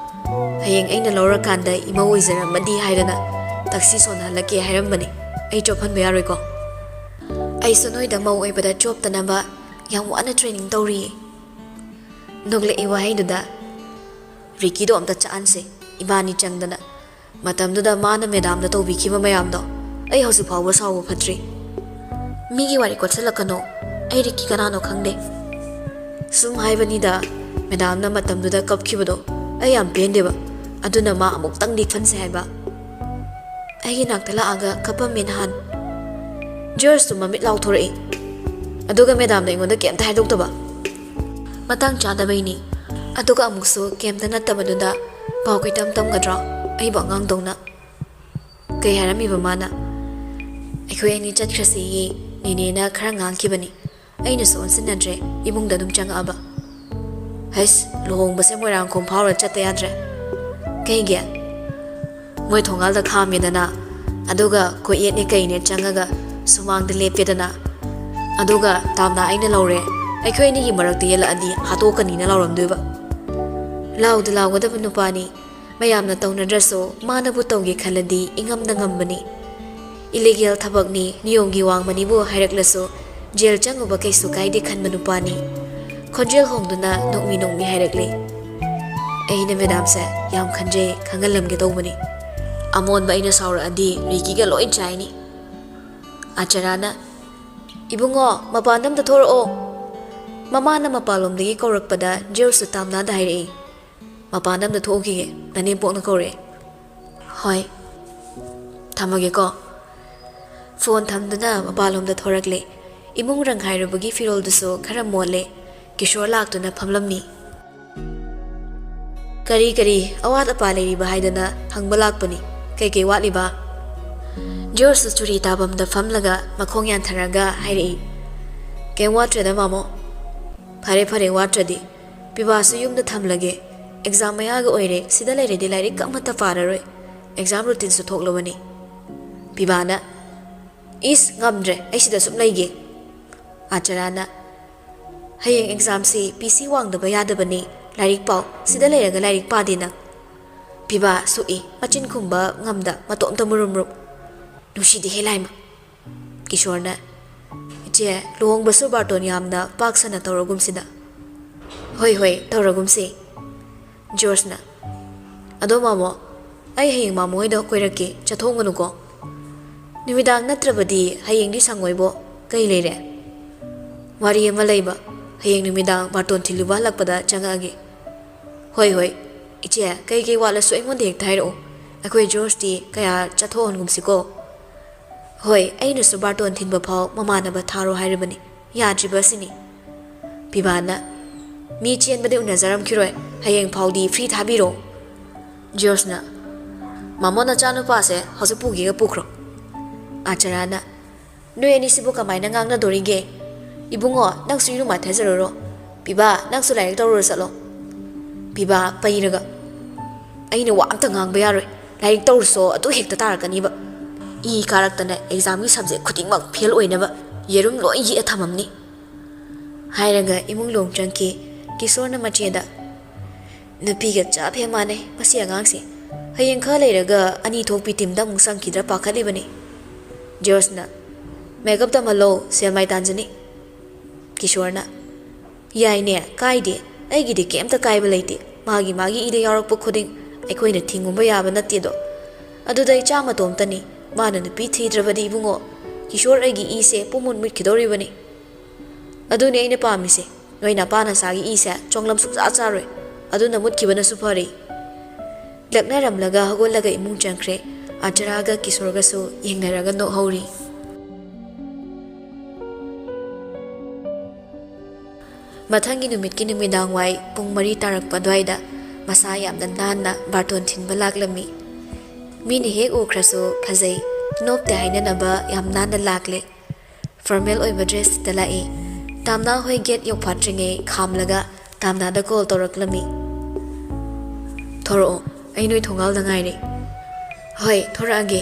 ꯍꯌꯦꯡ ꯑꯩꯅ ꯂꯧꯔꯀꯥꯟꯗ ꯏꯃꯧ ꯑꯣꯏꯖꯔꯝꯃꯗꯤ ꯍꯥꯏꯗꯅ ꯇꯛꯁꯤ ꯁꯣꯟꯅꯍꯜꯂꯛꯀꯦ ꯍꯥꯏꯔꯝꯕꯅꯤ꯫ ꯑꯩ ꯆꯣꯞꯍꯟꯕ ꯌꯥꯔꯣꯏꯀꯣ꯫ ꯑꯩꯁꯨ ꯅꯣꯏꯗ ꯃꯧ ꯑꯣꯏꯕꯗ ꯆꯣꯞꯇꯅꯕ ꯌꯥꯝ ꯋꯥꯅ training ꯇꯧꯔꯤꯌꯦ꯫ ꯅꯣꯛꯂꯛꯏ ꯋꯥꯍꯩꯗꯨꯗ ꯔꯤꯀꯤꯗꯣ ꯑꯝꯇ ꯆꯥꯛꯍꯟꯁꯦ, ꯏꯕꯥꯅꯤ ꯆꯪꯗꯅ꯫ ꯃꯇꯝꯗꯨꯗ ꯃꯥꯅ ꯃꯦꯗꯥꯝꯗ ꯇꯧꯕꯤꯈꯤꯕ ꯃꯌꯥꯝꯗꯣ ꯑꯩ ꯍꯧꯖꯤꯛ ꯐꯥꯎꯕ ꯁꯥꯎꯕ ꯐꯠꯇ꯭ꯔꯤ꯫ ꯃꯤꯒꯤ ꯋꯥꯔꯤ ꯀꯣꯠꯁꯤꯜꯂꯛꯀꯅꯣ, ꯑꯩ ꯔꯤꯀꯤ ꯀꯅꯥꯅꯣ ꯈꯪꯗꯦ꯫ ꯁꯨꯝ ꯍꯥꯏꯕꯅꯤꯗ, ꯃꯦꯗꯥꯝꯅ ꯃꯇꯝꯗꯨꯗ ꯀꯞꯈꯤꯕꯗꯣ ꯑꯩ ꯌꯥꯝ ꯄꯦꯟꯗꯦꯕ, ꯑꯗꯨꯅ ꯃꯥ ꯑꯃꯨꯛꯇꯪꯗꯤ ꯈꯟꯁꯦ ꯍꯥꯏꯕ꯫ ꯑꯩꯒꯤ ꯅꯥꯛꯇ ꯂꯥꯛꯑꯒ ꯀꯞꯄꯝꯃꯦ ꯅꯍꯥꯟ꯫ ꯖꯣꯔꯖꯇꯨ ꯃꯃꯤꯠ ꯂꯥꯎꯊꯣꯔꯛꯏ, ꯑꯗꯨꯒ ꯃꯦꯗꯥꯝꯗ ꯑꯩꯉꯣꯟꯗ ꯀꯩꯝꯇ ꯍꯥꯏꯗꯣꯛꯇꯕ꯫ ꯃꯇꯥꯡ ꯆꯥꯗꯕꯩꯅꯤ, ꯑꯗꯨꯒ ꯑꯃꯨꯛꯁꯨ ꯀꯩꯝꯇ ꯅꯠꯇꯕꯗꯨꯗ ꯄꯥꯎ ꯀꯩꯇꯝ ꯇꯝꯒꯗ꯭ꯔꯣ ꯑꯩꯕꯨ ꯑꯉꯥꯡꯗꯧꯅ? ꯀꯩ ꯍꯥꯏꯔꯝꯃꯤꯕ ꯃꯥꯅ? ꯑꯩꯈꯣꯏ ꯑꯅꯤ ꯆꯠꯈ꯭ꯔꯁꯦꯌꯦ, ꯅꯦꯅꯦꯅ ꯈꯔ ꯉꯥꯡꯈꯤꯕꯅꯤ꯫ ꯑꯩꯅꯁꯨ ꯑꯣꯟꯁꯤꯟꯅꯗ꯭ꯔꯦ, ꯏꯃꯨꯡꯗ ꯑꯗꯨꯝ ꯆꯪꯉꯛꯑꯕ꯫ ꯍꯩꯁ, ꯂꯨꯍꯣꯡꯕꯁꯦ ꯃꯣꯏꯔꯥꯡꯈꯣꯝ ꯐꯥꯎꯔ ꯆꯠꯇ ꯌꯥꯗ꯭ꯔꯦ꯫ ꯀꯩꯒꯤ? ꯃꯣꯏ ꯊꯣꯡꯒꯥꯜꯗ ꯈꯥꯝꯃꯦꯗꯅ, ꯑꯗꯨꯒ ꯀꯣꯏꯌꯦꯠꯅꯦ ꯀꯩꯅꯦ ꯆꯪꯉꯒ ꯁꯨꯃꯥꯡꯗ ꯂꯦꯞꯄꯦꯗꯅ, ꯑꯗꯨꯒ ꯇꯥꯝꯅ ꯑꯩꯅ ꯂꯧꯔꯦ, ꯑꯩꯈꯣꯏ ꯑꯅꯤꯒꯤ ꯃꯔꯛꯇ ꯌꯦꯜꯂꯛꯑꯗꯤ ꯍꯥꯠꯇꯣꯛꯀꯅꯤꯅ ꯂꯥꯎꯔꯝꯗꯣꯏꯕ꯫ ꯂꯥꯎꯗ ꯂꯥꯎꯒꯗꯕ ꯅꯨꯄꯥꯅꯤ꯫ ꯃꯌꯥꯝꯅ ꯇꯧꯅꯗ꯭ꯔꯁꯨ ꯃꯥꯅꯕꯨ ꯇꯧꯒꯦ ꯈꯜꯂꯗꯤ ꯏꯉꯝꯗ ꯉꯝꯕꯅꯤ꯫ Illegal ꯊꯕꯛꯅꯤ, ꯅꯤꯌꯣꯝꯒꯤ ꯋꯥꯡꯃꯅꯤꯕꯨ ꯍꯥꯏꯔꯛꯂꯁꯨ ꯖꯦꯜ ꯆꯪꯉꯨꯕ ꯀꯩꯁꯨ ꯀꯥꯏꯗꯦ ꯈꯟꯕ ꯅꯨꯄꯥꯅꯤ꯫ ꯈꯣꯟꯖꯦꯜ ꯍꯣꯡꯗꯨꯅ ꯅꯣꯛꯃꯤ ꯅꯣꯛꯃꯤ ꯍꯥꯏꯔꯛꯂꯤ꯫ ꯑꯩꯅ ꯃꯦꯗꯥꯝꯁꯦ ꯌꯥꯝ ꯈꯟꯖꯩ, ꯈꯪꯍꯜꯂꯝꯒꯦ ꯇꯧꯕꯅꯤ꯫ ꯑꯃꯣꯟꯕ ꯑꯩꯅ ꯁꯥꯎꯔꯛꯑꯗꯤ ꯔꯤꯀꯤꯒ ꯂꯣꯏ ꯆꯥꯏꯅꯤ꯫ ꯑꯆꯔꯥꯅ, "ꯏꯕꯨꯡꯉꯣ, ꯃꯄꯥꯟꯗ ꯑꯝꯇ ꯊꯣꯔꯛꯑꯣ꯫" ꯃꯃꯥꯅ ꯃꯄꯥꯟꯂꯣꯝꯗꯒꯤ ꯀꯧꯔꯛꯄꯗ ꯖꯦꯔꯁꯨ ꯇꯥꯝꯅꯥꯗ ꯍꯥꯏꯔꯛꯏ꯫ "ꯃꯄꯥꯟꯗ ꯑꯝꯇ ꯊꯣꯛꯎꯈꯤꯒꯦ, ꯅꯅꯦꯝꯄꯣꯛꯅ ꯀꯧꯔꯛꯑꯦ꯫" "ꯍꯣꯏ, ꯊꯝꯃꯒꯦꯀꯣ꯫" ꯐꯣꯟ ꯊꯝꯗꯨꯅ ꯃꯄꯥꯟꯂꯣꯝꯗ ꯊꯣꯔꯛꯂꯦ꯫ ꯏꯃꯨꯡ ꯔꯪ ꯍꯥꯏꯔꯨꯕꯒꯤ ꯐꯤꯔꯣꯜꯗꯨꯁꯨ ꯈꯔ ꯃꯣꯠꯂꯦ꯫ ꯀꯤꯁꯣꯔ ꯂꯥꯛꯇꯨꯅ ꯐꯝꯂꯝꯃꯤ꯫ "ꯀꯔꯤ ꯀꯔꯤ ꯑꯋꯥꯠ ꯑꯄꯥ ꯂꯩꯔꯤꯕ ꯍꯥꯏꯗꯅ ꯍꯪꯕ ꯂꯥꯛꯄꯅꯤ꯫ ꯀꯩꯀꯩ ꯋꯥꯠꯂꯤꯕ?" ꯖꯣꯔꯖꯁꯨ ꯆꯨꯔꯤ ꯇꯥꯐꯝꯗ ꯐꯝꯂꯒ ꯃꯈꯣꯡ ꯌꯥꯟꯊꯔꯒ ꯍꯥꯏꯔꯛꯏ꯫ "ꯀꯩꯝ ꯋꯥꯠꯇ꯭ꯔꯦꯗ, ꯃꯥꯃꯣ꯫ ꯐꯔꯦ ꯐꯔꯦ, ꯋꯥꯠꯇ꯭ꯔꯗꯤ꯫ ꯄꯤꯕꯥꯁꯨ ꯌꯨꯝꯗ ꯊꯝꯂꯒꯦ꯫ ꯑꯦꯛꯖꯥꯝ ꯃꯌꯥꯒ ꯑꯣꯏꯔꯦ, ꯁꯤꯗ ꯂꯩꯔꯗꯤ ꯂꯥꯏꯔꯤꯛ ꯑꯃꯠꯇ ꯄꯥꯔꯔꯣꯏ꯫ ꯑꯦꯛꯖꯥꯝ ꯔꯨꯇꯤꯟꯁꯨ ꯊꯣꯛꯂꯕꯅꯤ꯫" ꯄꯤꯕꯥꯅ, "ꯏꯁ, ꯉꯝꯗ꯭ꯔꯦ, ꯑꯩ ꯁꯤꯗ ꯁꯨꯝ ꯂꯩꯒꯦ꯫" ꯑꯥꯆꯥꯔꯥꯅ, "ꯍꯌꯦꯡ ꯑꯦꯛꯖꯥꯝꯁꯤ ꯄꯤ ꯁꯤ ꯋꯥꯡꯗꯕ ꯌꯥꯗꯕꯅꯤ꯫ ꯂꯥꯏꯔꯤꯛ ꯄꯥꯎ꯫ ꯁꯤꯗ ꯂꯩꯔꯒ ꯂꯥꯏꯔꯤꯛ ꯄꯥꯗꯦ ꯅꯪ꯫" ꯄꯤꯕꯥ ꯁꯨꯛꯏ, ꯃꯆꯤꯟ ꯈꯨꯝꯕ ꯉꯝꯗ ꯃꯇꯣꯝꯇ ꯃꯨꯔꯨꯝ ꯃꯨꯔꯨꯝ꯫ "ꯅꯨꯡꯁꯤꯗꯦꯍꯦ ꯂꯥꯏꯃ꯫" ꯀꯤꯁꯣꯔꯅ, "ꯏꯆꯦ, ꯂꯨꯍꯣꯡꯕꯁꯨ ꯕꯥꯔꯇꯣꯟ ꯌꯥꯝꯅ ꯄꯥꯛ ꯁꯟꯅ ꯇꯧꯔꯒꯨꯝꯁꯤꯗ꯫" "ꯍꯣꯏ ꯍꯣꯏ, ꯇꯧꯔꯒꯨꯝꯁꯤ꯫" ꯖꯣꯔꯖꯅ, "ꯑꯗꯣ ꯃꯥꯃꯣ, ꯑꯩ ꯍꯌꯦꯡ ꯃꯥꯃꯣ ꯍꯣꯏꯗ ꯀꯣꯏꯔꯛꯀꯦ, ꯆꯠꯊꯣꯛꯒꯅꯨꯀꯣ꯫" "ꯅꯨꯃꯤꯗꯥꯡ ꯅꯠꯇ꯭ꯔꯕꯗꯤ ꯍꯌꯦꯡꯗꯤ ꯁꯪꯉꯣꯏꯕꯣ꯫ ꯀꯩ ꯂꯩꯔꯦ?" "ꯋꯥꯔꯤ ꯑꯃ ꯂꯩꯕ, ꯍꯌꯦꯡ ꯅꯨꯃꯤꯗꯥꯡ ꯕꯥꯔꯇꯣꯟ ꯊꯤꯜꯂꯨꯕ ꯍꯜꯂꯛꯄꯗ ꯆꯪꯉꯛꯑꯒꯦ꯫" "ꯍꯣꯏ ꯍꯣꯏ, ꯏꯆꯦ, ꯀꯩ ꯀꯩ ꯋꯥꯠꯂꯁꯨ ꯑꯩꯉꯣꯟꯗ ꯍꯦꯛꯇ ꯍꯥꯏꯔꯛꯑꯣ꯫ ꯑꯩꯈꯣꯏ ꯖꯣꯔꯖꯇꯤ ꯀꯌꯥ ꯆꯠꯊꯣꯛꯍꯟꯒꯨꯝꯁꯤꯀꯣ꯫" "ꯍꯣꯏ, ꯑꯩꯅꯁꯨ ꯕꯥꯔꯇꯣꯟ ꯊꯤꯟꯕ ꯐꯥꯎ ꯃꯃꯥꯟꯅꯕ ꯊꯥꯔꯣ ꯍꯥꯏꯔꯕꯅꯤ꯫ ꯌꯥꯗ꯭ꯔꯤꯕ ꯑꯁꯤꯅꯤ꯫" ꯄꯤꯕꯥꯅ, "ꯃꯤ ꯆꯦꯟꯕꯗꯤ ꯎꯅꯖꯔꯝꯈꯤꯔꯣꯏ꯫ ꯍꯌꯦꯡ ꯐꯥꯎꯗꯤ ꯐ꯭ꯔꯤ ꯊꯥꯕꯤꯔꯣ꯫" ꯖꯣꯔꯖꯅ, "ꯃꯥꯃꯣ, ꯅꯆꯥꯅꯨꯄꯥꯁꯦ ꯍꯧꯖꯤꯛ ꯄꯨꯒꯦꯒ ꯄꯨꯈ꯭ꯔꯣ꯫" ꯑꯥꯆꯥꯔꯥꯅ, "ꯅꯣꯏ ꯑꯅꯤꯁꯤꯕꯨ ꯀꯃꯥꯏꯅ ꯉꯥꯡꯅꯗꯣꯔꯤꯒꯦ? ꯏꯕꯨꯡꯉꯣ, ꯅꯪꯁꯨ ꯏꯔꯨ ꯃꯥꯏꯊꯖꯔꯨꯔꯣ꯫ ꯄꯤꯕꯥ, ꯅꯪꯁꯨ ꯂꯥꯏꯔꯤꯛ ꯇꯧꯔꯨꯔꯣ ꯆꯠꯂꯣ꯫" ꯄꯤꯕꯥ ꯄꯩꯔꯒ, "ꯑꯩꯅ ꯋꯥ ꯑꯝꯇ ꯉꯥꯡꯕ ꯌꯥꯔꯣꯏ꯫ ꯂꯥꯏꯔꯤꯛ ꯇꯧꯔꯨꯁꯣ, ꯑꯗꯨ ꯍꯦꯛꯇ ꯇꯥꯔꯛꯀꯅꯤꯕ꯫ ꯏ ꯀꯥꯔꯛꯇꯅ ꯑꯦꯛꯖꯥꯝꯒꯤ ꯁꯕꯖꯦꯛ ꯈꯨꯗꯤꯡꯃꯛ ꯐꯦꯜ ꯑꯣꯏꯅꯕ ꯌꯦꯔꯨꯝ ꯂꯣꯏ ꯌꯦꯛꯑ ꯊꯝꯃꯝꯅꯤ꯫" ꯍꯥꯏꯔꯒ ꯏꯃꯨꯡ ꯂꯣꯝ ꯆꯪꯈꯤ꯫ ꯀꯤꯁꯣꯔꯅ ꯃꯆꯦꯗ, "ꯅꯨꯄꯤꯒ ꯆꯞ ꯍꯦꯛ ꯃꯥꯟꯅꯩ ꯃꯁꯤ ꯑꯉꯥꯡꯁꯦ꯫ ꯍꯌꯦꯡ ꯈꯔ ꯂꯩꯔꯒ ꯑꯅꯤ ꯊꯣꯛꯄꯤ ꯇꯤꯝꯗ ꯑꯃꯨꯛ ꯆꯪꯈꯤꯗ꯭ꯔꯥ ꯄꯥꯈꯠꯂꯤꯕꯅꯤ꯫" ꯖꯣꯔꯖꯅ, "ꯃꯦꯀꯞ ꯇꯝꯍꯜꯂꯣ, ꯁꯦꯜ ꯃꯥꯏ ꯇꯥꯟꯖꯅꯤ꯫" ꯀꯤꯁꯣꯔꯅ, "ꯌꯥꯏꯅꯦ, ꯀꯥꯏꯗꯦ꯫ ꯑꯩꯒꯤꯗꯤ ꯀꯩꯝꯇ ꯀꯥꯏꯕ ꯂꯩꯇꯦ꯫ ꯃꯥꯒꯤ ꯃꯥꯒꯤ ꯏꯗ ꯌꯥꯎꯔꯛꯄ ꯈꯨꯗꯤꯡ ꯑꯩꯈꯣꯏꯅ ꯊꯤꯡꯉꯨꯕ ꯌꯥꯕ ꯅꯠꯇꯦꯗꯣ꯫ ꯑꯗꯨꯗ ꯏꯆꯥ ꯃꯇꯣꯝꯇꯅꯤ꯫ ꯃꯥꯅ ꯅꯨꯄꯤ ꯊꯤꯗ꯭ꯔꯕꯗꯤ ꯏꯕꯨꯡꯉꯣ, ꯀꯤꯁꯣꯔ ꯑꯩꯒꯤ ꯏꯁꯦ ꯄꯨꯝꯃꯨꯠ ꯃꯨꯠꯈꯤꯗꯧꯔꯤꯕꯅꯤ꯫ ꯑꯗꯨꯅꯤ ꯑꯩꯅ ꯄꯥꯝꯃꯤꯁꯦ꯫ ꯅꯣꯏ ꯅꯄꯥ ꯅꯆꯥꯒꯤ ꯏꯁꯦ ꯆꯣꯡꯂꯝ ꯁꯨꯡꯆꯥ ꯆꯥꯔꯣꯏ꯫ ꯑꯗꯨꯅ ꯃꯨꯠꯈꯤꯕꯅꯁꯨ ꯐꯔꯦ꯫" ꯂꯛꯅꯔꯝꯂꯒ ꯍꯧꯒꯠꯂꯒ ꯏꯃꯨꯡ ꯆꯪꯈ꯭ꯔꯦ꯫ ꯑꯥꯆꯥꯔꯥꯒ ꯀꯤꯁꯣꯔꯒꯁꯨ ꯌꯦꯡꯅꯔꯒ ꯅꯣꯛꯍꯧꯔꯤ꯫ ꯃꯊꯪꯒꯤ ꯅꯨꯃꯤꯠꯀꯤ ꯅꯨꯃꯤꯗꯥꯡ ꯋꯥꯏ ꯄꯨꯡ ꯃꯔꯤ ꯇꯥꯔꯛꯄ ꯑꯗꯨꯋꯥꯏꯗ ꯃꯁꯥ ꯌꯥꯝꯅ ꯅꯥꯟꯅ ꯕꯥꯔꯇꯣꯟ ꯊꯤꯟꯕ ꯂꯥꯛꯂꯝꯃꯤ꯫ ꯃꯤꯅ ꯍꯦꯛ ꯎꯈ꯭ꯔꯁꯨ ꯐꯖꯩ, ꯅꯣꯞꯇꯦ ꯍꯥꯏꯅꯅꯕ ꯌꯥꯝ ꯅꯥꯟꯅ ꯂꯥꯛꯂꯦ꯫ ꯐꯣꯔꯃꯦꯜ ꯑꯣꯏꯕ ꯗ꯭ꯔꯦꯁꯇ ꯂꯥꯛꯏ꯫ ꯇꯥꯝꯅꯥ ꯍꯣꯏ ꯒꯦꯠ ꯌꯧꯐꯥꯠꯇ꯭ꯔꯤꯉꯩ ꯈꯥꯝꯂꯒ ꯇꯥꯝꯅꯥꯗ ꯀꯣꯜ ꯇꯧꯔꯛꯂꯝꯃꯤ꯫ "ꯊꯣꯔꯛꯑꯣ, ꯑꯩ ꯅꯣꯏ ꯊꯣꯡꯒꯥꯜꯗ ꯉꯥꯏꯔꯦ꯫" "ꯍꯣꯏ, ꯊꯣꯔꯛꯑꯒꯦ꯫"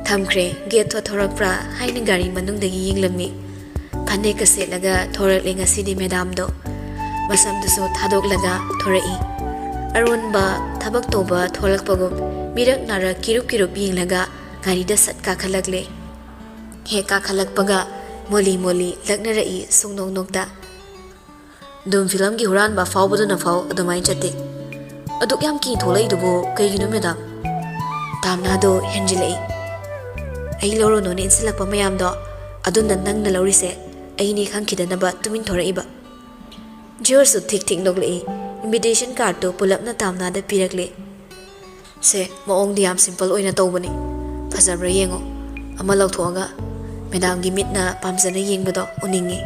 ꯊꯝꯈ꯭ꯔꯦ꯫ ꯒꯦꯠ ꯊꯣ ꯊꯣꯔꯛꯄ꯭ꯔꯥ ꯍꯥꯏꯅ ꯒꯥꯔꯤ ꯃꯅꯨꯡꯗꯒꯤ ꯌꯦꯡꯂꯝꯃꯤ꯫ ꯐꯅꯦꯛꯀ ꯁꯦꯠꯂꯒ ꯊꯣꯔꯛꯂꯦ ꯉꯁꯤꯗꯤ ꯃꯦꯗꯥꯝꯗꯣ꯫ ꯃꯁꯝꯗꯨꯁꯨ ꯊꯥꯗꯣꯛꯂꯒ ꯊꯣꯔꯛꯏ꯫ ꯑꯔꯣꯟꯕ ꯊꯕꯛ ꯇꯧꯕ ꯊꯣꯛꯂꯛꯄꯒꯨꯝ ꯃꯤꯔꯛ ꯅꯥꯔꯛ ꯀꯤꯔꯨꯞ ꯀꯤꯔꯨꯞ ꯌꯦꯡꯂꯒ ꯒꯥꯔꯤꯗ ꯁꯠ ꯀꯥꯈꯠꯂꯛꯂꯦ꯫ ꯍꯦꯛ ꯀꯥꯈꯠꯂꯛꯄꯒ ꯃꯣꯂꯤ ꯃꯣꯂꯤ ꯂꯛꯅꯔꯛꯏ ꯁꯨꯡꯅꯣꯛ ꯅꯣꯛꯇ꯫ "ꯑꯗꯨꯝ ꯐꯤꯂꯝꯒꯤ ꯍꯨꯔꯥꯟꯕ ꯐꯥꯎꯕꯗꯨꯅ ꯐꯥꯎ ꯑꯗꯨꯃꯥꯏꯅ ꯆꯠꯇꯦ꯫ ꯑꯗꯨꯛ ꯌꯥꯝ ꯀꯤ ꯊꯣꯛꯂꯛꯏꯗꯨꯕꯨ ꯀꯩꯒꯤꯅꯣ ꯃꯦꯗꯥꯝ?" ꯇꯥꯝꯅꯥꯗꯣ ꯍꯦꯟꯖꯤꯜꯂꯛꯏ꯫ "ꯑꯩ ꯂꯧꯔꯨꯅꯨꯅ ꯏꯟꯁꯤꯜꯂꯛꯄ ꯃꯌꯥꯝꯗꯣ ꯑꯗꯨꯅ ꯅꯪꯅ ꯂꯧꯔꯤꯁꯦ ꯑꯩꯅꯦ ꯈꯪꯈꯤꯗꯅꯕ ꯇꯨꯃꯤꯟ ꯊꯣꯔꯛꯏꯕ꯫" ꯖꯣꯔꯖꯁꯨ ꯊꯤꯛ ꯊꯤꯛ ꯅꯣꯛꯂꯛꯏ꯫ ꯏꯟꯚꯤꯇꯦꯁꯟ ꯀꯥꯔꯠꯇꯨ ꯄꯨꯂꯞꯅ ꯇꯥꯝꯅꯥꯗ ꯄꯤꯔꯛꯂꯦ꯫ "ꯁꯦ, ꯃꯑꯣꯡꯗꯤ ꯌꯥꯝ ꯁꯤꯝꯄꯜ ꯑꯣꯏꯅ ꯇꯧꯕꯅꯤ꯫ ꯐꯖꯕ꯭ꯔꯥ ꯌꯦꯡꯉꯣ꯫ ꯑꯃ ꯂꯧꯊꯣꯛꯑꯒ ꯃꯦꯗꯥꯝꯒꯤ ꯃꯤꯠꯅ ꯄꯥꯝꯖꯅ ꯌꯦꯡꯕꯗꯣ ꯎꯅꯤꯡꯉꯤ꯫"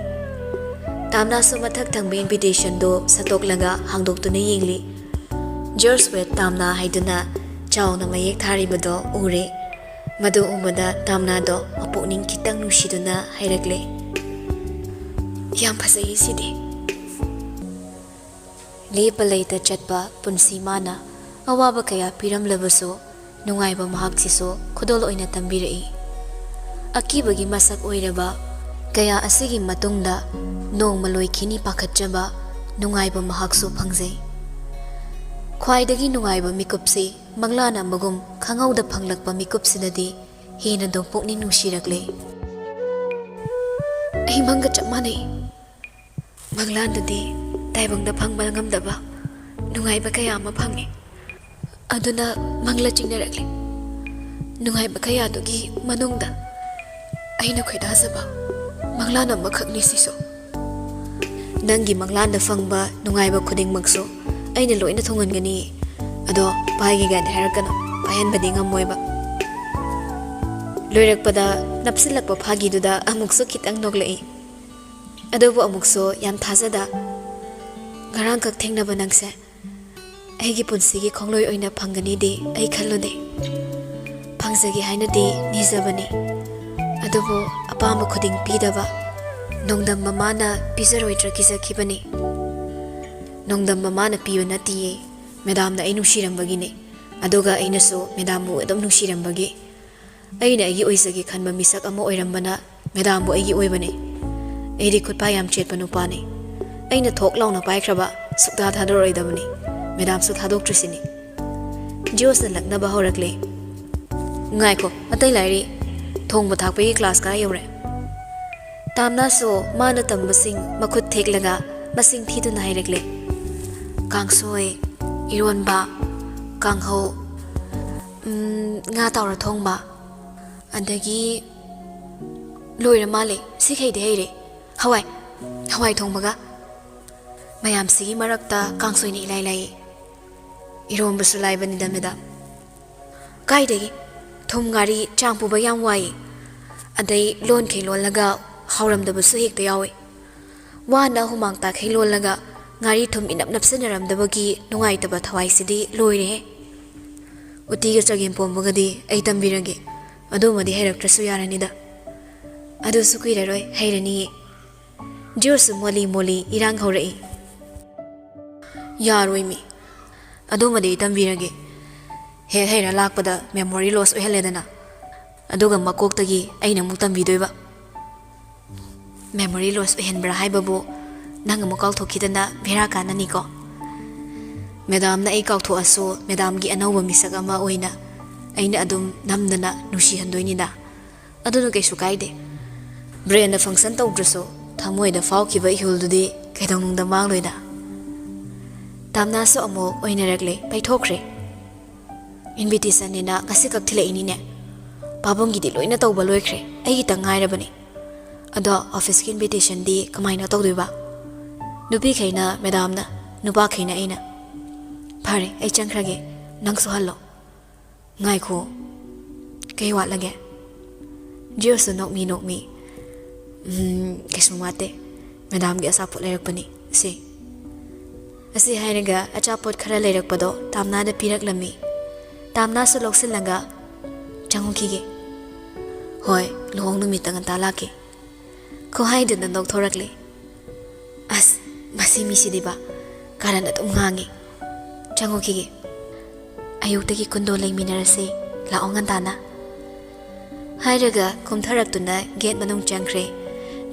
ꯇꯥꯝꯅꯥꯁꯨ ꯃꯊꯛ ꯊꯪꯕ ꯏꯟꯚꯤꯇꯦꯁꯟꯗꯨ ꯁꯠꯇꯣꯛꯂꯒ ꯍꯥꯡꯗꯣꯛꯇꯨꯅ ꯌꯦꯡꯂꯤ꯫ ꯖꯣꯔꯖ ꯋꯦꯠ ꯇꯥꯝꯅꯥ ꯍꯥꯏꯗꯨꯅ ꯆꯥꯎꯅ ꯃꯌꯦꯛ ꯊꯥꯔꯤꯕꯗꯣ ꯎꯔꯦ꯫ ꯃꯗꯨ ꯎꯕꯗ ꯇꯥꯝꯅꯥꯗꯣ ꯃꯄꯨꯛꯅꯤꯡ ꯈꯤꯇꯪ ꯅꯨꯡꯁꯤꯗꯨꯅ ꯍꯥꯏꯔꯛꯂꯦ, "ꯌꯥꯝ ꯐꯖꯩꯌꯦ ꯁꯤꯗꯤ꯫" ꯂꯦꯞꯄ ꯂꯩꯇ ꯆꯠꯄ ꯄꯨꯟꯁꯤ ꯃꯥꯅ ꯑꯋꯥꯕ ꯀꯌꯥ ꯄꯤꯔꯝꯂꯕꯁꯨ, ꯅꯨꯡꯉꯥꯏꯕ ꯃꯍꯥꯛꯁꯤꯁꯨ ꯈꯨꯗꯣꯜ ꯑꯣꯏꯅ ꯇꯝꯕꯤꯔꯛꯏ꯫ ꯑꯀꯤꯕꯒꯤ ꯃꯁꯛ ꯑꯣꯏꯔꯕ ꯀꯌꯥ ꯑꯁꯤꯒꯤ ꯃꯇꯨꯡꯗ ꯅꯣꯡꯃ ꯂꯣꯏꯈꯤꯅꯤ ꯄꯥꯈꯠꯆꯕ ꯅꯨꯡꯉꯥꯏꯕ ꯃꯍꯥꯛꯁꯨ ꯐꯪꯖꯩ꯫ ꯈ꯭ꯋꯥꯏꯗꯒꯤ ꯅꯨꯡꯉꯥꯏꯕ ꯃꯤꯀꯨꯞꯁꯤ ꯃꯪꯂꯥꯟ ꯑꯃꯒꯨꯝ ꯈꯪꯍꯧꯗ ꯐꯪꯂꯛꯄ ꯃꯤꯀꯨꯞꯁꯤꯅꯗꯤ ꯍꯦꯟꯅꯗꯨꯝ ꯄꯨꯛꯅꯤꯡ ꯅꯨꯡꯁꯤꯔꯛꯂꯦ꯫ ꯑꯩ ꯃꯪꯒ ꯆꯞ ꯃꯥꯟꯅꯩ꯫ ꯃꯪꯂꯥꯟꯗꯗꯤ ꯇꯥꯏꯕꯪꯗ ꯐꯪꯕ ꯉꯝꯗꯕ ꯅꯨꯡꯉꯥꯏꯕ ꯀꯌꯥ ꯑꯃ ꯐꯪꯉꯤ꯫ ꯑꯗꯨꯅ ꯃꯪꯂꯥ ꯆꯤꯡꯅꯔꯛꯂꯤ꯫ ꯅꯨꯡꯉꯥꯏꯕ ꯀꯌꯥꯗꯨꯒꯤ ꯃꯅꯨꯡꯗ ꯑꯩꯅ ꯈꯣꯏꯗꯥꯖꯕ ꯃꯪꯂꯥꯟ ꯑꯃꯈꯛꯅꯤ ꯁꯤꯁꯨ꯫ ꯅꯪꯒꯤ ꯃꯪꯂꯥꯟꯗ ꯐꯪꯕ ꯅꯨꯡꯉꯥꯏꯕ ꯈꯨꯗꯤꯡꯃꯛꯁꯨ ꯑꯩꯅ ꯂꯣꯏꯅ ꯊꯨꯡꯍꯟꯒꯅꯤ꯫ ꯑꯗꯣ ꯄꯥꯏꯒꯦ ꯀꯥꯏꯅ ꯍꯥꯏꯔꯛꯀꯅꯨ, ꯄꯥꯏꯍꯟꯕꯗꯤ ꯉꯝꯃꯣꯏꯕ꯫ ꯂꯣꯏꯔꯛꯄꯗ ꯅꯞꯁꯤꯜꯂꯛꯄ ꯐꯥꯒꯤꯗꯨꯗ ꯑꯃꯨꯛꯁꯨ ꯈꯤꯇꯪ ꯅꯣꯛꯂꯛꯏ꯫ ꯑꯗꯨꯕꯨ ꯑꯃꯨꯛꯁꯨ ꯌꯥꯝ ꯊꯥꯖꯗ꯫ ꯉꯔꯥꯡꯈꯛ ꯊꯦꯡꯅꯕ ꯅꯪꯁꯦ ꯑꯩꯒꯤ ꯄꯨꯟꯁꯤꯒꯤ ꯈꯣꯡꯂꯣꯏ ꯑꯣꯏꯅ ꯐꯪꯒꯅꯤꯗꯤ ꯑꯩ ꯈꯜꯂꯨꯗꯦ꯫ ꯐꯪꯖꯒꯦ ꯍꯥꯏꯅꯗꯤ ꯅꯤꯖꯕꯅꯤ, ꯑꯗꯨꯕꯨ ꯑꯄꯥꯝꯕ ꯈꯨꯗꯤꯡ ꯄꯤꯗꯕ ꯅꯣꯡꯗꯝ ꯃꯃꯥꯅ ꯄꯤꯖꯔꯣꯏꯗ꯭ꯔꯥ ꯀꯤꯖꯈꯤꯕꯅꯤ꯫ ꯅꯣꯡꯗꯝ ꯃꯃꯥꯅ ꯄꯤꯕ ꯅꯠꯇꯤꯌꯦ, ꯃꯦꯗꯥꯝꯅ ꯑꯩ ꯅꯨꯡꯁꯤꯔꯝꯕꯒꯤꯅꯤ꯫ ꯑꯗꯨꯒ ꯑꯩꯅꯁꯨ ꯃꯦꯗꯥꯝꯕꯨ ꯑꯗꯨꯝ ꯅꯨꯡꯁꯤꯔꯝꯕꯒꯤ꯫ ꯑꯩꯅ ꯑꯩꯒꯤ ꯑꯣꯏꯖꯒꯦ ꯈꯟꯕ ꯃꯤꯁꯛ ꯑꯃ ꯑꯣꯏꯔꯝꯕꯅ ꯃꯦꯗꯥꯝꯕꯨ ꯑꯩꯒꯤ ꯑꯣꯏꯕꯅꯤ꯫ ꯑꯩꯗꯤ ꯈꯨꯠꯄꯥꯏ ꯌꯥꯝ ꯆꯦꯠꯄ ꯅꯨꯄꯥꯅꯤ꯫ ꯑꯩꯅ ꯊꯣꯛ ꯂꯥꯎꯅ ꯄꯥꯏꯈ꯭ꯔꯕ ꯁꯨꯛꯊꯥ ꯊꯥꯗꯣꯔꯛꯑꯣꯏꯗꯕꯅꯤ꯫ ꯃꯦꯗꯥꯝꯁꯨ ꯊꯥꯗꯣꯛꯇ꯭ꯔꯤꯁꯤꯅꯤ꯫ ꯖꯤꯌꯣꯁꯅ ꯂꯛꯅꯕ ꯍꯧꯔꯛꯂꯦ꯫ "ꯉꯥꯏꯈꯣ, ꯑꯇꯩ ꯂꯥꯏꯔꯤ꯫ ꯊꯣꯡꯕ ꯊꯥꯛꯄꯒꯤ ꯀ꯭ꯂꯥꯁ ꯀꯥ ꯌꯧꯔꯦ?" ꯇꯥꯝꯅꯥꯁꯨ ꯃꯥꯅ ꯇꯝꯕꯁꯤꯡ ꯃꯈꯨꯠ ꯊꯦꯛꯂꯒ ꯃꯁꯤꯡ ꯊꯤꯗꯨꯅ ꯍꯥꯏꯔꯛꯂꯦ꯫ "ꯀꯥꯡꯁꯣꯏ, ꯏꯔꯣꯟꯕ, ꯀꯥꯡꯍꯧ, ꯎꯝ, ꯉꯥ ꯇꯥꯎꯔ ꯊꯣꯡꯕ, ꯑꯗꯒꯤ ꯂꯣꯏꯔ ꯃꯥꯜꯂꯦ꯫ ꯁꯤꯈꯩꯗꯤ ꯍꯩꯔꯦ꯫ ꯍꯋꯥꯏ, ꯍꯋꯥꯏ ꯊꯣꯡꯕꯒ꯫ ꯃꯌꯥꯝꯁꯤꯒꯤ ꯃꯔꯛꯇ ꯀꯥꯡꯁꯣꯏꯅ ꯏꯂꯥꯏ ꯂꯥꯏꯌꯦ꯫ ꯏꯔꯣꯝꯕꯁꯨ ꯂꯥꯏꯕꯅꯤꯗ, ꯃꯦꯗꯥꯝ꯫ ꯀꯥꯏꯗꯒꯤ? ꯊꯨꯝ ꯉꯥꯔꯤ ꯆꯥꯡ ꯄꯨꯕ ꯌꯥꯝ ꯋꯥꯏꯌꯦ꯫ ꯑꯗꯩ ꯂꯣꯟꯈꯩ ꯂꯣꯜꯂꯒ ꯍꯥꯎꯔꯝꯗꯕꯁꯨ ꯍꯦꯛꯇ ꯌꯥꯎꯋꯦ꯫ ꯋꯥꯅ ꯍꯨꯃꯥꯡ ꯇꯥꯈꯩ ꯂꯣꯜꯂꯒ ꯉꯥꯔꯤ ꯊꯨꯝ ꯏꯅꯞ ꯅꯞꯁꯤꯟꯅꯔꯝꯗꯕꯒꯤ ꯅꯨꯡꯉꯥꯏꯇꯕ ꯊꯋꯥꯏꯁꯤꯗꯤ ꯂꯣꯏꯔꯦꯍꯦ꯫ ꯎꯇꯤꯒ ꯆꯒꯦꯝ ꯄꯣꯝꯕꯒꯗꯤ ꯑꯩ ꯇꯝꯕꯤꯔꯒꯦ꯫ ꯑꯗꯨꯃꯗꯤ ꯍꯩꯔꯛꯇ꯭ꯔꯁꯨ ꯌꯥꯔꯅꯤꯗ꯫ ꯑꯗꯨꯁꯨ ꯀꯨꯏꯔꯔꯣꯏ, ꯍꯩꯔꯅꯤꯌꯦ꯫ ꯖꯤꯌꯣꯁꯨ ꯃꯣꯂꯤ ꯃꯣꯂꯤ ꯏꯔꯥꯡ ꯍꯧꯔꯛꯏ꯫ ꯌꯥꯔꯣꯏꯃꯤ꯫ ꯑꯗꯨꯃꯗꯤ ꯑꯩ ꯇꯝꯕꯤꯔꯒꯦ꯫ ꯍꯦꯛ ꯍꯩꯔ ꯂꯥꯛꯄꯗ memory loss ꯑꯣꯏꯍꯜꯂꯦꯗꯅ꯫ ꯑꯗꯨꯒ ꯃꯀꯣꯛꯇꯒꯤ ꯑꯩꯅ ꯑꯃꯨꯛ ꯇꯝꯕꯤꯗꯣꯏꯕ꯫ Memory loss ꯑꯣꯏꯍꯟꯕ꯭ꯔꯥ ꯍꯥꯏꯕꯕꯨ, ꯅꯪ ꯑꯃꯨꯛ ꯀꯥꯎꯊꯣꯛꯈꯤꯗꯅ ꯕꯦꯔꯥ ꯀꯥꯟꯅꯅꯤꯀꯣ꯫ ꯃꯦꯗꯥꯝꯅ ꯑꯩ ꯀꯥꯎꯊꯣꯛꯑꯁꯨ, ꯃꯦꯗꯥꯝꯒꯤ ꯑꯅꯧꯕ ꯃꯤꯁꯛ ꯑꯃ ꯑꯣꯏꯅ ꯑꯩꯅ ꯑꯗꯨꯝ ꯅꯝꯗꯅ ꯅꯨꯡꯁꯤꯍꯟꯗꯣꯏꯅꯤꯗ꯫ ꯑꯗꯨꯅ ꯀꯩꯁꯨ ꯀꯥꯏꯗꯦ꯫ Brainꯅ function ꯇꯧꯗ꯭ꯔꯁꯨ ꯊꯃꯣꯏꯗ ꯐꯥꯎꯈꯤꯕ ꯏꯍꯨꯜꯗꯨꯗꯤ ꯀꯩꯗꯧꯅꯨꯡꯗ ꯃꯥꯡꯂꯣꯏꯗ꯫ ꯇꯥꯝꯅꯥꯁꯨ ꯑꯃꯨꯛ ꯑꯣꯏꯅꯔꯛꯂꯦ, ꯄꯩꯊꯣꯛꯈ꯭ꯔꯦ꯫ Invitationꯅꯤꯅ ꯉꯁꯤ ꯀꯛ ꯊꯤꯜꯂꯛꯏꯅꯤꯅꯦ꯫ ꯄꯥꯕꯨꯡꯒꯤꯗꯤ ꯂꯣꯏꯅ ꯇꯧꯕ ꯂꯣꯏꯈ꯭ꯔꯦ, ꯑꯩꯒꯤꯇꯪ ꯉꯥꯏꯔꯕꯅꯤ꯫ ꯑꯗꯣ officeꯀꯤ invitationꯗꯤ ꯀꯃꯥꯏꯅ ꯇꯧꯗꯣꯏꯕ? ꯅꯨꯄꯤꯈꯩꯅ ꯃꯦꯗꯥꯝꯅ, ꯅꯨꯄꯥꯈꯩꯅ ꯑꯩꯅ꯫ ꯐꯔꯦ, ꯑꯩ ꯆꯪꯈ꯭ꯔꯒꯦ, ꯅꯪꯁꯨ ꯍꯜꯂꯣ꯫ ꯉꯥꯏꯈꯣ, ꯀꯩ ꯋꯥꯠꯂꯒꯦ? ꯖꯤꯌꯣꯁꯨ ꯅꯣꯛꯃꯤ ꯅꯣꯛꯃꯤ, "ꯎꯝ, ꯀꯩꯁꯨꯝ ꯋꯥꯠꯇꯦ꯫ ꯃꯦꯗꯥꯝꯒꯤ ꯑꯆꯥꯄꯣꯠ ꯂꯩꯔꯛꯄꯅꯤ꯫ ꯁꯤ, ꯑꯁꯤ ꯍꯥꯏꯔꯒ ꯑꯆꯥꯄꯣꯠ ꯈꯔ ꯂꯩꯔꯛꯄꯗꯣ ꯇꯥꯝꯅꯥꯗ ꯄꯤꯔꯛꯂꯝꯃꯤ꯫ ꯇꯥꯝꯅꯥꯁꯨ ꯂꯧꯁꯤꯜꯂꯒ, "ꯆꯪꯉꯨꯈꯤꯒꯦ꯫" "ꯍꯣꯏ, ꯂꯨꯍꯣꯡ ꯅꯨꯃꯤꯠꯇ ꯉꯟꯇꯥ ꯂꯥꯛꯀꯦ꯫" ꯈꯨꯍꯥꯏꯗꯨꯅ ꯅꯣꯛꯊꯣꯔꯛꯂꯦ꯫ "ꯑꯁ, ꯃꯁꯤ ꯃꯤꯁꯤꯗꯤꯕ, ꯀꯥꯔꯟ ꯑꯗꯨꯝ ꯉꯥꯡꯉꯤ꯫ ꯆꯪꯉꯨꯈꯤꯒꯦ꯫ ꯑꯌꯨꯛꯇꯒꯤ ꯀꯨꯟꯗꯣ ꯂꯩꯃꯤꯟꯅꯔꯁꯦ꯫ ꯂꯥꯛꯑꯣ ꯉꯟꯇꯥꯅ꯫" ꯍꯥꯏꯔꯒ ꯀꯨꯝꯊꯔꯛꯇꯨꯅ ꯒꯦꯠ ꯃꯅꯨꯡ ꯆꯪꯈ꯭ꯔꯦ꯫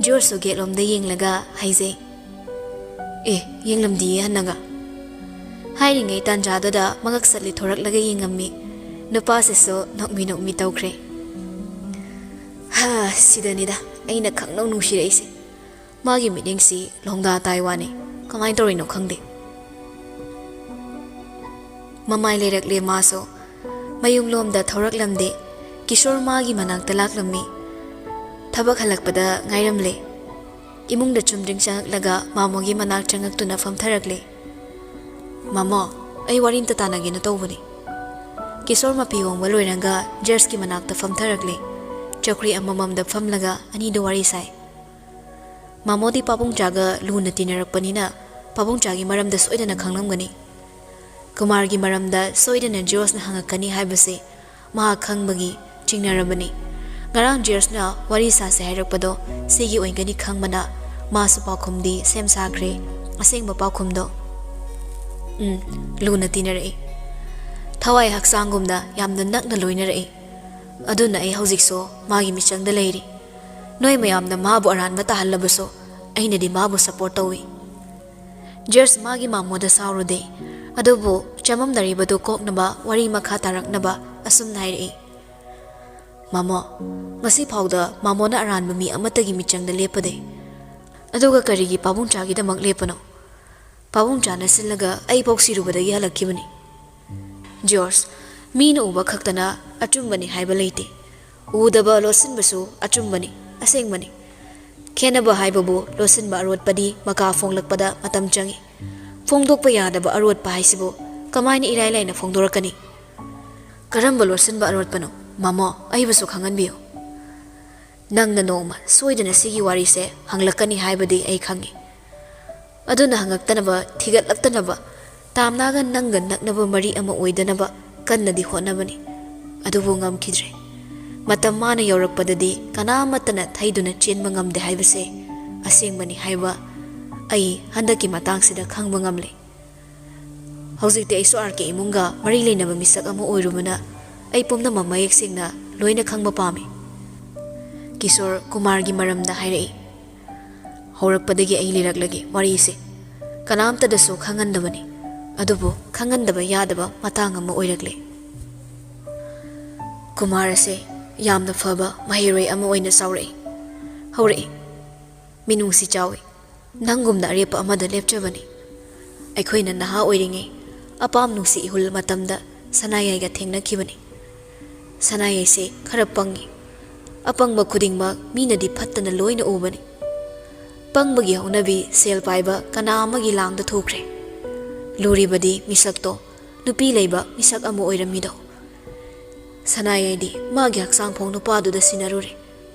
ꯖꯣꯔꯖꯁꯨ ꯒꯦꯠꯂꯣꯝꯗ ꯌꯦꯡꯂꯒ ꯍꯥꯏꯖꯩ, "ꯑꯦ, ꯌꯦꯡꯂꯝꯗꯤꯌꯦ ꯍꯟꯅꯒ꯫" ꯍꯥꯏꯔꯤꯉꯩ ꯇꯥꯟꯖꯥꯗꯨꯗ ꯃꯉꯛ ꯁꯠ ꯂꯤꯊꯣꯔꯛꯂꯒ ꯌꯦꯡꯉꯝꯃꯤ꯫ ꯅꯨꯄꯥꯁꯤꯁꯨ ꯅꯣꯛꯃꯤ ꯅꯣꯛꯃꯤ ꯇꯧꯈ꯭ꯔꯦ꯫ "ꯍꯥ, ꯁꯤꯗꯅꯤꯗ ꯑꯩꯅ ꯈꯪꯅꯧ ꯅꯨꯡꯁꯤꯔꯛꯏꯁꯦ꯫ ꯃꯥꯒꯤ ꯃꯤꯠꯌꯦꯡꯁꯤ ꯂꯣꯡꯗꯥ ꯇꯥꯏ ꯋꯥꯅꯤ꯫ ꯀꯃꯥꯏꯅ ꯇꯧꯔꯤꯅꯣ ꯈꯪꯗꯦ꯫" ꯃꯃꯥꯏ ꯂꯩꯔꯛꯂꯦ ꯃꯥꯁꯨ꯫ ꯃꯌꯨꯝꯂꯣꯝꯗ ꯊꯧꯔꯛꯂꯝꯗꯦ꯫ ꯀꯤꯁꯣꯔ ꯃꯥꯒꯤ ꯃꯅꯥꯛꯇ ꯂꯥꯛꯂꯝꯃꯤ꯫ ꯊꯕꯛ ꯍꯜꯂꯛꯄꯗ ꯉꯥꯏꯔꯝꯂꯦ꯫ ꯏꯃꯨꯡꯗ ꯆꯨꯝꯗ꯭ꯔꯤꯡ ꯆꯪꯉꯛꯂꯒ ꯃꯥꯃꯣꯒꯤ ꯃꯅꯥꯛ ꯆꯪꯉꯛꯇꯨꯅ ꯐꯝꯊꯔꯛꯂꯦ꯫ "ꯃꯥꯃꯣ, ꯑꯩ ꯋꯥꯔꯤ ꯑꯝꯇ ꯇꯥꯟꯅꯒꯦꯅ ꯇꯧꯕꯅꯤ꯫" ꯀꯤꯁꯣꯔ ꯃꯄꯤ ꯍꯣꯡꯕ ꯂꯣꯏꯔꯒ ꯖꯔꯁꯀꯤ ꯃꯅꯥꯛꯇ ꯐꯝꯊꯔꯛꯂꯦ꯫ ꯆꯧꯀ꯭ꯔꯤ ꯑꯃꯃꯝꯗ ꯐꯝꯂꯒ ꯑꯅꯤꯗꯨ ꯋꯥꯔꯤ ꯁꯥꯏ꯫ ꯃꯥꯃꯣꯗꯤ ꯄꯥꯕꯨꯡꯆꯥꯒ ꯂꯨꯅ ꯇꯤꯟꯅꯔꯛꯄꯅꯤꯅ ꯄꯥꯕꯨꯡꯆꯥꯒꯤ ꯃꯔꯝꯗ ꯁꯣꯏꯗꯅ ꯈꯪꯂꯝꯒꯅꯤ꯫ ꯀꯨꯃꯥꯔꯒꯤ ꯃꯔꯝꯗ ꯁꯣꯏꯗꯅ ꯖꯣꯔꯖꯅ ꯍꯪꯉꯛꯀꯅꯤ ꯍꯥꯏꯕꯁꯦ ꯃꯍꯥꯛ ꯈꯪꯕꯒꯤ ꯆꯤꯡꯅꯔꯕꯅꯤ꯫ ꯉꯔꯥꯡ ꯖꯣꯔꯖꯅ ꯋꯥꯔꯤ ꯁꯥꯁꯦ ꯍꯥꯏꯔꯛꯄꯗꯣ ꯁꯤꯒꯤ ꯑꯣꯏꯒꯅꯤ ꯈꯪꯕꯅ ꯃꯥꯁꯨ ꯄꯥꯎꯈꯨꯝꯗꯤ ꯁꯦꯝ ꯁꯥꯈ꯭ꯔꯦ꯫ ꯑꯁꯦꯡꯕ ꯄꯥꯎꯈꯨꯝꯗꯣ, "ꯎꯝ, ꯂꯨꯅ ꯇꯤꯟꯅꯔꯛꯏ꯫ ꯊꯋꯥꯏ ꯍꯛꯆꯥꯡꯒꯨꯝꯅ ꯌꯥꯝꯅ ꯅꯛꯅ ꯂꯣꯏꯅꯔꯛꯏ꯫ ꯑꯗꯨꯅ ꯑꯩ ꯍꯧꯖꯤꯛꯁꯨ ꯃꯥꯒꯤ ꯃꯤꯆꯪꯗ ꯂꯩꯔꯤ꯫ ꯅꯣꯏ ꯃꯌꯥꯝꯅ ꯃꯥꯕꯨ ꯑꯔꯥꯟꯕ ꯇꯥꯍꯜꯂꯕꯁꯨ ꯑꯩꯅꯗꯤ ꯃꯥꯕꯨ ꯁꯄꯣꯔꯠ ꯇꯧꯏ꯫" ꯖꯣꯔꯖ ꯃꯥꯒꯤ ꯃꯥꯃꯣꯗ ꯁꯥꯎꯔꯨꯗꯦ, ꯑꯗꯨꯕꯨ ꯆꯃꯝꯅꯔꯤꯕꯗꯨ ꯀꯣꯛꯅꯕ ꯋꯥꯔꯤ ꯃꯈꯥ ꯇꯥꯔꯛꯅꯕ ꯑꯁꯨꯝꯅ ꯍꯥꯏꯔꯛꯏ, "ꯃꯥꯃꯣ, ꯉꯁꯤ ꯐꯥꯎꯗ ꯃꯥꯃꯣꯅ ꯑꯔꯥꯟꯕ ꯃꯤ ꯑꯃꯠꯇꯒꯤ ꯃꯤꯆꯪꯗ ꯂꯦꯞꯄꯗꯦ꯫ ꯑꯗꯨꯒ ꯀꯔꯤꯒꯤ ꯄꯥꯕꯨꯡꯆꯥꯒꯤꯗꯃꯛ ꯂꯦꯞꯄꯅꯣ? ꯄꯥꯕꯨꯡꯆꯥꯅ ꯁꯤꯜꯂꯒ ꯑꯩꯐꯥꯎ ꯁꯤꯔꯨꯕꯗꯒꯤ ꯍꯜꯂꯛꯈꯤꯕꯅꯤ꯫" ꯖꯣꯔꯖ, ꯃꯤꯅ ꯎꯕ ꯈꯛꯇꯅ ꯑꯆꯨꯝꯕꯅꯤ ꯍꯥꯏꯕ ꯂꯩꯇꯦ꯫ ꯎꯗꯕ ꯂꯣꯠꯁꯤꯟꯕꯁꯨ ꯑꯆꯨꯝꯕꯅꯤ, ꯑꯁꯦꯡꯕꯅꯤ꯫ ꯈꯦꯠꯅꯕ ꯍꯥꯏꯕꯕꯨ ꯂꯣꯠꯁꯤꯟꯕ ꯑꯔꯣꯠꯄꯗꯤ ꯃꯀꯥ ꯐꯣꯡꯂꯛꯄꯗ ꯃꯇꯝ ꯆꯪꯏ꯫ ꯐꯣꯡꯗꯣꯛꯄ ꯌꯥꯗꯕ ꯑꯔꯣꯠꯄ ꯍꯥꯏꯁꯤꯕꯨ ꯀꯃꯥꯏꯅ ꯏꯔꯥꯏ ꯂꯥꯏꯅ ꯐꯣꯡꯗꯣꯔꯛꯀꯅꯤ? ꯀꯔꯝꯕ ꯂꯣꯠꯁꯤꯟꯕ ꯑꯔꯣꯠꯄꯅꯣ? ꯃꯥꯃꯣ, ꯑꯩꯕꯨꯁꯨ ꯈꯪꯍꯟꯕꯤꯌꯨ꯫ ꯅꯪꯅ ꯅꯣꯡꯃ ꯁꯣꯏꯗꯅ ꯁꯤꯒꯤ ꯋꯥꯔꯤꯁꯦ ꯍꯪꯂꯛꯀꯅꯤ ꯍꯥꯏꯕꯗꯤ ꯑꯩ ꯈꯪꯉꯤ꯫ ꯑꯗꯨꯅ ꯍꯪꯉꯛꯇꯅꯕ, ꯊꯤꯒꯠꯂꯛꯇꯅꯕ, ꯇꯥꯝꯅꯥꯒ ꯅꯪꯒ ꯅꯛꯅꯕ ꯃꯔꯤ ꯑꯃ ꯑꯣꯏꯗꯅꯕ ꯀꯟꯅꯗꯤ ꯍꯣꯠꯅꯕꯅꯤ꯫ ꯑꯗꯨꯕꯨ ꯉꯝꯈꯤꯗ꯭ꯔꯦ꯫ ꯃꯇꯝ ꯃꯥꯅ ꯌꯧꯔꯛꯄꯗꯗꯤ ꯀꯅꯥꯃꯠꯇꯅ ꯊꯩꯗꯨꯅ ꯆꯦꯟꯕ ꯉꯝꯗꯦ ꯍꯥꯏꯕꯁꯦ ꯑꯁꯦꯡꯕꯅꯤ ꯍꯥꯏꯕ ꯑꯩ ꯍꯟꯗꯛꯀꯤ ꯃꯇꯥꯡꯁꯤꯗ ꯈꯪꯕ ꯉꯝꯂꯦ꯫ ꯍꯧꯖꯤꯛꯇꯤ ꯑꯩꯁꯨ ꯑꯥꯔ ꯀꯦ ꯏꯃꯨꯡꯒ ꯃꯔꯤ ꯂꯩꯅꯕ ꯃꯤꯁꯛ ꯑꯃ ꯑꯣꯏꯔꯨꯕꯅ ꯑꯩ ꯄꯨꯝꯅꯃꯛ ꯃꯌꯦꯛ ꯁꯦꯡꯅ ꯂꯣꯏꯅ ꯈꯪꯕ ꯄꯥꯝꯃꯤ꯫ ꯀꯤꯁꯣꯔ ꯀꯨꯃꯥꯔꯒꯤ ꯃꯔꯝꯗ ꯍꯥꯏꯔꯛꯏ꯫ ꯍꯧꯔꯛꯄꯗꯒꯤ ꯑꯩ ꯂꯤꯔꯛꯂꯒꯦ ꯋꯥꯔꯤꯁꯦ꯫ ꯀꯅꯥꯝꯇꯗꯁꯨ ꯈꯪꯍꯟꯗꯕꯅꯤ, ꯑꯗꯨꯕꯨ ꯈꯪꯍꯟꯗꯕ ꯌꯥꯗꯕ ꯃꯇꯥꯡ ꯑꯃ ꯑꯣꯏꯔꯛꯂꯦ꯫ ꯀꯨꯃꯥꯔ ꯑꯁꯦ ꯌꯥꯝꯅ ꯐꯕ ꯃꯍꯩꯔꯣꯏ ꯑꯃ ꯑꯣꯏꯅ ꯆꯥꯎꯔꯛꯏ꯫ ꯍꯧꯔꯛꯏ꯫ ꯃꯤꯅꯨꯡꯁꯤ ꯆꯥꯎꯏ꯫ ꯅꯪꯒꯨꯝꯅ ꯑꯔꯦꯞꯄ ꯑꯃꯗ ꯂꯦꯞꯆꯕꯅꯤ꯫ ꯑꯩꯈꯣꯏꯅ ꯅꯍꯥ ꯑꯣꯏꯔꯤꯉꯩ ꯑꯄꯥꯝ ꯅꯨꯡꯁꯤ ꯏꯍꯨꯜ ꯃꯇꯝꯗ ꯁꯅꯥꯌꯥꯏꯒ ꯊꯦꯡꯅꯈꯤꯕꯅꯤ꯫ ꯁꯅꯥꯌꯥꯏꯁꯦ ꯈꯔ ꯄꯪꯉꯤ꯫ ꯑꯄꯪꯕ ꯈꯨꯗꯤꯡꯃꯛ ꯃꯤꯅꯗꯤ ꯐꯠꯇꯅ ꯂꯣꯏꯅ ꯎꯕꯅꯤ꯫ ꯄꯪꯕꯒꯤ ꯍꯧꯅꯕꯤ ꯁꯦꯜ ꯄꯥꯏꯕ ꯀꯅꯥ ꯑꯃꯒꯤ ꯂꯥꯡꯗ ꯊꯣꯛꯈ꯭ꯔꯦ꯫ ꯂꯨꯔꯤꯕꯗꯤ ꯃꯤꯁꯛꯇꯣ ꯅꯨꯄꯤ ꯂꯩꯕ ꯃꯤꯁꯛ ꯑꯃ ꯑꯣꯏꯔꯝꯃꯤꯗꯣ꯫ ꯁꯅꯥꯌꯥꯏꯗꯤ ꯃꯥꯒꯤ ꯍꯛꯆꯥꯡ ꯐꯥꯎ ꯅꯨꯄꯥꯗꯨꯗ ꯁꯤꯟꯅꯔꯨꯔꯦ꯫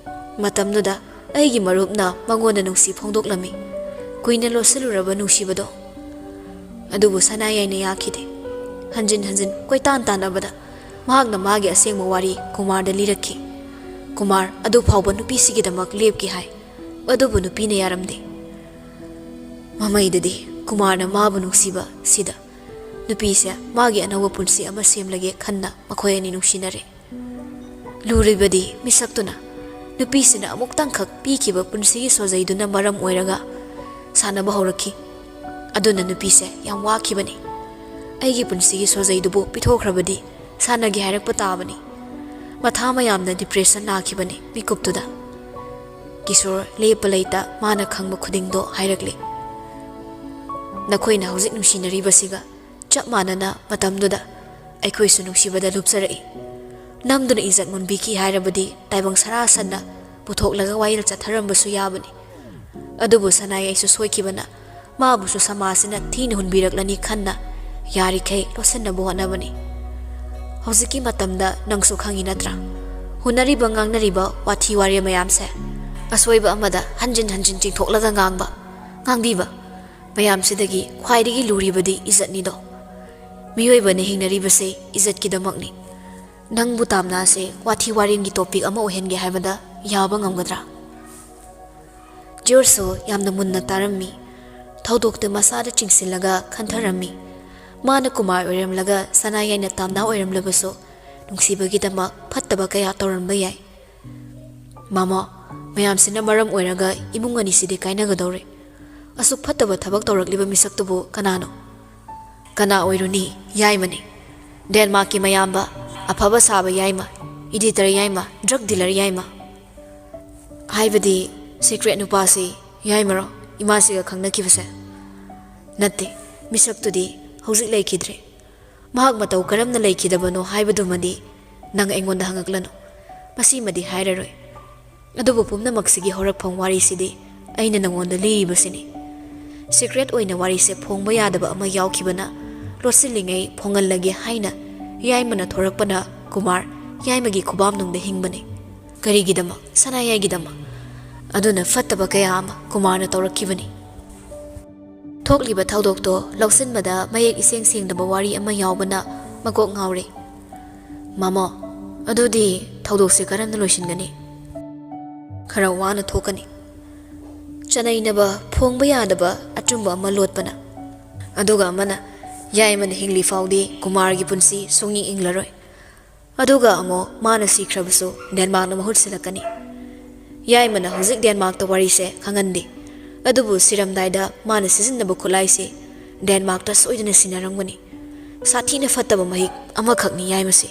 ꯃꯇꯝꯗꯨꯗ ꯑꯩꯒꯤ ꯃꯔꯨꯞꯅ ꯃꯉꯣꯟꯗ ꯅꯨꯡꯁꯤ ꯐꯣꯡꯗꯣꯛꯂꯝꯃꯤ꯫ ꯀꯨꯏꯅ ꯂꯣꯠꯁꯤꯜꯂꯨꯔꯕ ꯅꯨꯡꯁꯤꯕꯗꯣ꯫ ꯑꯗꯨꯕꯨ ꯁꯅꯥꯌꯥꯏꯅ ꯌꯥꯈꯤꯗꯦ꯫ ꯍꯟꯖꯤꯟ ꯍꯟꯖꯤꯟ ꯀꯣꯏꯇꯥꯟ ꯇꯥꯟꯅꯕꯗ ꯃꯍꯥꯛꯅ ꯃꯥꯒꯤ ꯑꯁꯦꯡꯕ ꯋꯥꯔꯤ ꯀꯨꯃꯥꯔꯗ ꯂꯤꯔꯛꯈꯤ꯫ ꯀꯨꯃꯥꯔ ꯑꯗꯨ ꯐꯥꯎꯕ ꯅꯨꯄꯤꯁꯤꯒꯤꯗꯃꯛ ꯂꯦꯞꯀꯦ ꯍꯥꯏ꯫ ꯑꯗꯨꯕꯨ ꯅꯨꯄꯤꯅ ꯌꯥꯔꯝꯗꯦ꯫ ꯃꯃꯩꯗꯗꯤ ꯀꯨꯃꯥꯔꯅ ꯃꯥꯕꯨ ꯅꯨꯡꯁꯤꯕ ꯁꯤꯗ ꯅꯨꯄꯤꯁꯦ ꯃꯥꯒꯤ ꯑꯅꯧꯕ ꯄꯨꯟꯁꯤ ꯑꯃ ꯁꯦꯝꯂꯒꯦ ꯈꯟꯅ ꯃꯈꯣꯏ ꯑꯅꯤ ꯅꯨꯡꯁꯤꯅꯔꯦ꯫ ꯂꯨꯔꯤꯕꯗꯤ ꯃꯤꯁꯛꯇꯨꯅ ꯅꯨꯄꯤꯁꯤꯅ ꯑꯃꯨꯛꯇꯪꯈꯛ ꯄꯤꯈꯤꯕ ꯄꯨꯟꯁꯤꯒꯤ ꯁꯣꯖꯩꯗꯨꯅ ꯃꯔꯝ ꯑꯣꯏꯔꯒ ꯁꯥꯟꯅꯕ ꯍꯧꯔꯛꯈꯤ꯫ ꯑꯗꯨꯅ ꯅꯨꯄꯤꯁꯦ ꯌꯥꯝ ꯋꯥꯈꯤꯕꯅꯤ꯫ "ꯑꯩꯒꯤ ꯄꯨꯟꯁꯤꯒꯤ ꯁꯣꯖꯩꯗꯨꯕꯨ ꯄꯤꯊꯣꯛꯈ꯭ꯔꯕꯗꯤ ꯁꯥꯟꯅꯒꯦ ꯍꯥꯏꯔꯛꯄ ꯇꯥꯕꯅꯤ꯫" ꯃꯊꯥ ꯃꯌꯥꯝꯅ depression ꯅꯥꯈꯤꯕꯅꯤ ꯃꯤꯀꯨꯞꯇꯨꯗ꯫ ꯀꯤꯁꯣꯔ ꯂꯦꯞꯄ ꯂꯩꯇ ꯃꯥꯅ ꯈꯪꯕ ꯈꯨꯗꯤꯡꯗꯣ ꯍꯥꯏꯔꯛꯂꯤ꯫ "ꯅꯈꯣꯏꯅ ꯍꯧꯖꯤꯛ ꯅꯨꯡꯁꯤꯅꯔꯤꯕꯁꯤꯒ ꯆꯞ ꯃꯥꯟꯅꯅ ꯃꯇꯝꯗꯨꯗ ꯑꯩꯈꯣꯏꯁꯨ ꯅꯨꯡꯁꯤꯕꯗ ꯂꯨꯞꯆꯔꯛꯏ꯫ ꯅꯝꯗꯨꯅ ꯏꯖꯠ ꯃꯨꯟꯕꯤꯈꯤ ꯍꯥꯏꯔꯕꯗꯤ ꯇꯥꯏꯕꯪ ꯁꯔꯥ ꯁꯟꯅ ꯄꯨꯊꯣꯛꯂꯒ ꯋꯥꯌꯦꯜ ꯆꯠꯊꯔꯝꯕꯁꯨ ꯌꯥꯕꯅꯤ꯫ ꯑꯗꯨꯕꯨ ꯁꯅꯥꯌꯥꯏꯁꯨ ꯁꯣꯏꯈꯤꯕꯅ ꯃꯥꯕꯨꯁꯨ ꯁꯃꯥꯖꯁꯤꯅ ꯊꯤꯅ ꯍꯨꯟꯕꯤꯔꯛꯂꯅꯤ ꯈꯟꯅ ꯌꯥꯔꯤꯈꯩ ꯂꯣꯠꯁꯤꯟꯅꯕ ꯍꯣꯠꯅꯕꯅꯤ꯫ ꯍꯧꯖꯤꯛꯀꯤ ꯃꯇꯝꯗ ꯅꯪꯁꯨ ꯈꯪꯉꯤ ꯅꯠꯇ꯭ꯔꯥ? ꯍꯨꯟꯅꯔꯤꯕ ꯉꯥꯡꯅꯔꯤꯕ ꯋꯥꯊꯤ ꯋꯥꯔꯦꯝ ꯃꯌꯥꯝꯁꯦ ꯑꯁꯣꯏꯕ ꯑꯃꯗ ꯍꯟꯖꯤꯟ ꯍꯟꯖꯤꯟ ꯆꯤꯡꯊꯣꯛꯂꯒ ꯉꯥꯡꯕ, ꯉꯥꯡꯕꯤꯕ ꯃꯌꯥꯝꯁꯤꯗꯒꯤ ꯈ꯭ꯋꯥꯏꯗꯒꯤ ꯂꯨꯔꯤꯕꯗꯤ ꯏꯖꯠꯅꯤꯗꯣ꯫ ꯃꯤꯑꯣꯏꯕꯅ ꯍꯤꯡꯅꯔꯤꯕꯁꯦ ꯏꯖꯠꯀꯤꯗꯃꯛꯅꯤ꯫ ꯅꯪꯕꯨ ꯇꯥꯝꯅꯥꯁꯦ ꯋꯥꯊꯤ ꯋꯥꯔꯦꯝꯒꯤ topic ꯑꯃ ꯑꯣꯏꯍꯟꯒꯦ ꯍꯥꯏꯕꯗ ꯌꯥꯕ ꯉꯝꯒꯗ꯭ꯔꯥ? ꯖꯣꯔꯖꯁꯨ ꯌꯥꯝꯅ ꯃꯨꯟꯅ ꯇꯥꯔꯝꯃꯤ꯫ ꯊꯧꯗꯣꯛꯇꯨ ꯃꯁꯥꯗ ꯆꯤꯡꯁꯤꯜꯂꯒ ꯈꯟꯊꯔꯝꯃꯤ꯫ ꯃꯥꯅ ꯀꯨꯃꯥꯔ ꯑꯣꯏꯔꯝꯂꯒ ꯁꯅꯥ ꯌꯥꯏꯅ ꯇꯥꯝꯅꯥ ꯑꯣꯏꯔꯝꯂꯕꯁꯨ, ꯅꯨꯡꯁꯤꯕꯒꯤꯗꯃꯛ ꯐꯠꯇꯕ ꯀꯌꯥ ꯇꯧꯔꯝꯕ ꯌꯥꯏ꯫ ꯃꯥꯃꯣ, ꯃꯌꯥꯝꯁꯤꯅ ꯃꯔꯝ ꯑꯣꯏꯔꯒ ꯏꯃꯨꯡ ꯑꯅꯤꯁꯤꯗꯤ ꯀꯥꯏꯅꯒꯗꯧꯔꯦ꯫ ꯑꯁꯨꯛ ꯐꯠꯇꯕ ꯊꯕꯛ ꯇꯧꯔꯛꯂꯤꯕ ꯃꯤꯁꯛꯇꯨꯕꯨ ꯀꯅꯥꯅꯣ? ꯀꯅꯥ ꯑꯣꯏꯔꯨꯅꯤ? ꯌꯥꯏꯃꯅꯤ꯫ ꯗꯦꯟꯃꯥꯔꯛꯀꯤ ꯃꯌꯥꯝꯕ, ꯑꯐꯕ ꯁꯥꯕ ꯌꯥꯏꯃ, editor ꯌꯥꯏꯃ, drug dealer ꯌꯥꯏꯃ꯫ ꯍꯥꯏꯕꯗꯤ, secret ꯅꯨꯄꯥꯁꯤ ꯌꯥꯏꯃꯔꯣ, ꯏꯃꯥꯁꯤꯒ ꯈꯪꯅꯈꯤꯕꯁꯦ? ꯅꯠꯇꯦ, ꯃꯤꯁꯛꯇꯨꯗꯤ ꯍꯧꯖꯤꯛ ꯂꯩꯈꯤꯗ꯭ꯔꯦ꯫ ꯃꯍꯥꯛ ꯃꯇꯧ ꯀꯔꯝꯅ ꯂꯩꯈꯤꯗꯕꯅꯣ ꯍꯥꯏꯕꯗꯨꯃꯗꯤ ꯅꯪ ꯑꯩꯉꯣꯟꯗ ꯍꯪꯉꯛꯂꯅꯨ꯫ ꯃꯁꯤꯃꯗꯤ ꯍꯥꯏꯔꯔꯣꯏ꯫ ꯑꯗꯨꯕꯨ ꯄꯨꯝꯅꯃꯛꯁꯤꯒꯤ ꯍꯧꯔꯛꯐꯝ ꯋꯥꯔꯤꯁꯤꯗꯤ ꯑꯩꯅ ꯅꯉꯣꯟꯗ ꯂꯤꯔꯤꯕꯁꯤꯅꯤ꯫ Secret ꯑꯣꯏꯅ ꯋꯥꯔꯤꯁꯦ ꯐꯣꯡꯕ ꯌꯥꯗꯕ ꯑꯃ ꯌꯥꯎꯈꯤꯕꯅ ꯂꯣꯠꯁꯤꯜꯂꯤꯉꯩ ꯐꯣꯡꯍꯜꯂꯒꯦ ꯍꯥꯏꯅ ꯌꯥꯏꯃꯅ ꯊꯣꯔꯛꯄꯅ ꯀꯨꯃꯥꯔ ꯌꯥꯏꯃꯒꯤ ꯈꯨꯕꯥꯝꯅꯨꯡꯗ ꯍꯤꯡꯕꯅꯤ꯫ ꯀꯔꯤꯒꯤꯗꯃꯛ? ꯁꯅꯥꯌꯥꯏꯒꯤꯗꯃꯛ꯫ ꯑꯗꯨꯅ ꯐꯠꯇꯕ ꯀꯌꯥ ꯑꯃ ꯀꯨꯃꯥꯔꯅ ꯇꯧꯔꯛꯈꯤꯕꯅꯤ꯫ ꯊꯣꯛꯂꯤꯕ ꯊꯧꯗꯣꯛꯇꯣ ꯂꯧꯁꯤꯟꯕꯗ ꯃꯌꯦꯛ ꯏꯁꯦꯡ ꯁꯦꯡꯗꯕ ꯋꯥꯔꯤ ꯑꯃ ꯌꯥꯎꯕꯅ ꯃꯀꯣꯛ ꯉꯥꯎꯔꯦ꯫ ꯃꯥꯃꯣ, ꯑꯗꯨꯗꯤ ꯊꯧꯗꯣꯛꯁꯦ ꯀꯔꯝꯅ ꯂꯣꯏꯁꯤꯟꯒꯅꯤ? ꯈꯔ ꯋꯥꯅ ꯊꯣꯛꯀꯅꯤ꯫ ꯆꯅꯩꯅꯕ, ꯐꯣꯡꯕ ꯌꯥꯗꯕ ꯑꯆꯨꯝꯕ ꯑꯃ ꯂꯣꯠꯄꯅ꯫ ꯑꯗꯨꯒ ꯑꯃꯅ, ꯌꯥꯏꯃꯅ ꯍꯤꯡꯂꯤ ꯐꯥꯎꯗꯤ ꯀꯨꯃꯥꯔꯒꯤ ꯄꯨꯟꯁꯤ ꯁꯨꯡꯏꯪ ꯏꯪꯂꯔꯣꯏ꯫ ꯑꯗꯨꯒ ꯑꯃꯨꯛ ꯃꯥꯅ ꯁꯤꯈ꯭ꯔꯕꯁꯨ ꯗꯦꯟꯃꯥꯔꯛꯅ ꯃꯍꯨꯠ ꯁꯤꯜꯂꯛꯀꯅꯤ꯫ ꯌꯥꯏꯃꯅ ꯍꯧꯖꯤꯛ ꯗꯦꯟꯃꯥꯔꯛꯇ ꯋꯥꯔꯤꯁꯦ ꯈꯪꯍꯟꯗꯦ꯫ ꯑꯗꯨꯕꯨ ꯁꯤꯔꯝꯗꯥꯏꯗ ꯃꯥꯅ ꯁꯤꯖꯤꯟꯅꯕ ꯈꯨꯠꯂꯥꯏꯁꯦ ꯗꯦꯟꯃꯥꯔꯛꯇ ꯁꯣꯏꯗꯅ ꯁꯤꯟꯅꯔꯝꯒꯅꯤ꯫ ꯁꯥꯊꯤꯅ ꯐꯠꯇꯕ ꯃꯍꯤꯛ ꯑꯃꯈꯛꯅꯤ ꯌꯥꯏꯃꯁꯦ꯫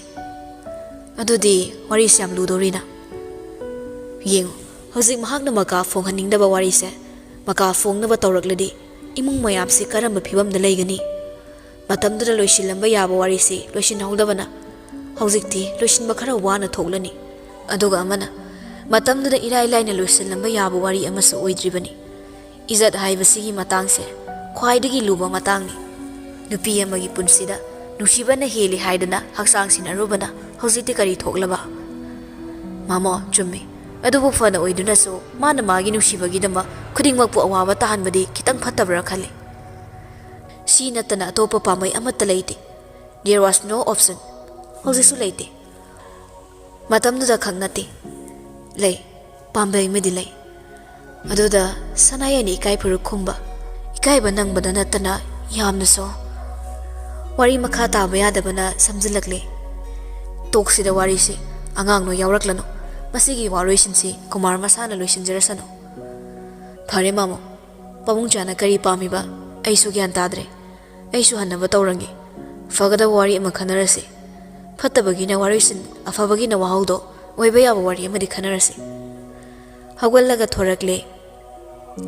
ꯑꯗꯨꯗꯤ ꯋꯥꯔꯤꯁꯦ ꯌꯥꯝ ꯂꯨꯗꯧꯔꯤꯅ꯫ ꯌꯦꯡꯉꯨ, ꯍꯧꯖꯤꯛ ꯃꯍꯥꯛꯅ ꯃꯀꯥ ꯐꯣꯡꯍꯟꯅꯤꯡꯗꯕ ꯋꯥꯔꯤꯁꯦ ꯃꯀꯥ ꯐꯣꯡꯅꯕ ꯇꯧꯔꯛꯂꯗꯤ ꯏꯃꯨꯡ ꯃꯌꯥꯝꯁꯤ ꯀꯔꯝꯕ ꯐꯤꯕꯝꯗ ꯂꯩꯒꯅꯤ? ꯃꯇꯝꯗꯨꯗ ꯂꯣꯏꯁꯤꯜꯂꯝꯕ ꯌꯥꯕ ꯋꯥꯔꯤꯁꯤ ꯂꯣꯏꯁꯤꯟꯍꯧꯗꯕꯅ ꯍꯧꯖꯤꯛꯇꯤ ꯂꯣꯏꯁꯤꯟꯕ ꯈꯔ ꯋꯥꯅ ꯊꯣꯛꯂꯅꯤ꯫ ꯑꯗꯨꯒ ꯑꯃꯅ, ꯃꯇꯝꯗꯨꯗ ꯏꯔꯥꯏ ꯂꯥꯏꯅ ꯂꯣꯏꯁꯤꯜꯂꯝꯕ ꯌꯥꯕ ꯋꯥꯔꯤ ꯑꯃꯁꯨ ꯑꯣꯏꯗ꯭ꯔꯤꯕꯅꯤ꯫ ꯏꯖꯠ ꯍꯥꯏꯕꯁꯤꯒꯤ ꯃꯇꯥꯡꯁꯦ ꯈ꯭ꯋꯥꯏꯗꯒꯤ ꯂꯨꯕ ꯃꯇꯥꯡꯅꯤ꯫ ꯅꯨꯄꯤ ꯑꯃꯒꯤ ꯄꯨꯟꯁꯤꯗ ꯅꯨꯡꯁꯤꯕꯅ ꯍꯦꯜꯂꯤ ꯍꯥꯏꯗꯅ ꯍꯛꯆꯥꯡ ꯁꯤꯟꯅꯔꯨꯕꯅ ꯍꯧꯖꯤꯛꯇꯤ ꯀꯔꯤ ꯊꯣꯛꯂꯕ? "ꯃꯥꯃꯣ, ꯆꯨꯝꯃꯤ꯫ ꯑꯗꯨꯕꯨ ꯐꯅ ꯑꯣꯏꯗꯨꯅꯁꯨ ꯃꯥꯅ ꯃꯥꯒꯤ ꯅꯨꯡꯁꯤꯕꯒꯤꯗꯃꯛ ꯈꯨꯗꯤꯡꯃꯛꯄꯨ ꯑꯋꯥꯕ ꯇꯥꯍꯟꯕꯗꯤ ꯈꯤꯇꯪ ꯐꯠꯇꯕ꯭ꯔꯥ ꯈꯜꯂꯤ꯫ ꯁꯤ ꯅꯠꯇꯅ ꯑꯇꯣꯞꯄ ꯄꯥꯝꯕꯩ ꯑꯃꯠꯇ ꯂꯩꯇꯦ꯫ There was no option꯫ ꯍꯧꯖꯤꯛꯁꯨ ꯂꯩꯇꯦ꯫ ꯃꯇꯝꯗꯨꯗ ꯈꯛ ꯅꯠꯇꯦ꯫ ꯂꯩ꯫ ꯄꯥꯝꯕꯩ ꯑꯃꯗꯤ ꯂꯩ꯫ ꯑꯗꯨꯗ ꯁꯅꯥꯌꯥꯏꯅ ꯏꯀꯥꯏ ꯐꯨꯔꯨꯞ ꯈꯨꯝꯕ, ꯏꯀꯥꯏꯕ ꯅꯪꯕꯗ ꯅꯠꯇꯅ ꯌꯥꯝꯅꯁꯨ꯫ ꯋꯥꯔꯤ ꯃꯈꯥ ꯇꯥꯕ ꯌꯥꯗꯕꯅ ꯁꯝꯖꯤꯜꯂꯛꯂꯦ꯫ ꯇꯣꯛꯁꯤꯗ ꯋꯥꯔꯤꯁꯤ, ꯑꯉꯥꯡꯅꯣ ꯌꯥꯎꯔꯛꯂꯅꯨ꯫ ꯃꯁꯤꯒꯤ ꯋꯥꯔꯣꯏꯁꯤꯟꯁꯤ ꯀꯨꯃꯥꯔ ꯃꯁꯥꯅ ꯂꯣꯏꯁꯤꯟꯖꯔꯁꯅꯨ꯫ ꯐꯔꯦ ꯃꯥꯃꯣ, ꯄꯥꯕꯨꯡ ꯆꯥꯅ ꯀꯔꯤ ꯄꯥꯝꯃꯤꯕ ꯑꯩꯁꯨ ꯒ꯭ꯌꯥꯟ ꯇꯥꯗ꯭ꯔꯦ꯫ ꯑꯩꯁꯨ ꯍꯟꯅꯕ ꯇꯧꯔꯒꯦ꯫ ꯐꯒꯗꯕ ꯋꯥꯔꯤ ꯑꯃ ꯈꯟꯅꯔꯁꯤ꯫ ꯐꯠꯇꯕꯒꯤꯅ ꯋꯥꯔꯣꯏꯁꯤꯟ, ꯑꯐꯕꯒꯤꯅ ꯋꯥꯍꯧꯗꯣꯛ, ꯑꯣꯏꯕ ꯌꯥꯕ ꯋꯥꯔꯤ ꯑꯃꯗꯤ ꯈꯟꯅꯔꯁꯤ꯫ ꯍꯧꯒꯠꯂꯒ ꯊꯣꯔꯛꯂꯦ꯫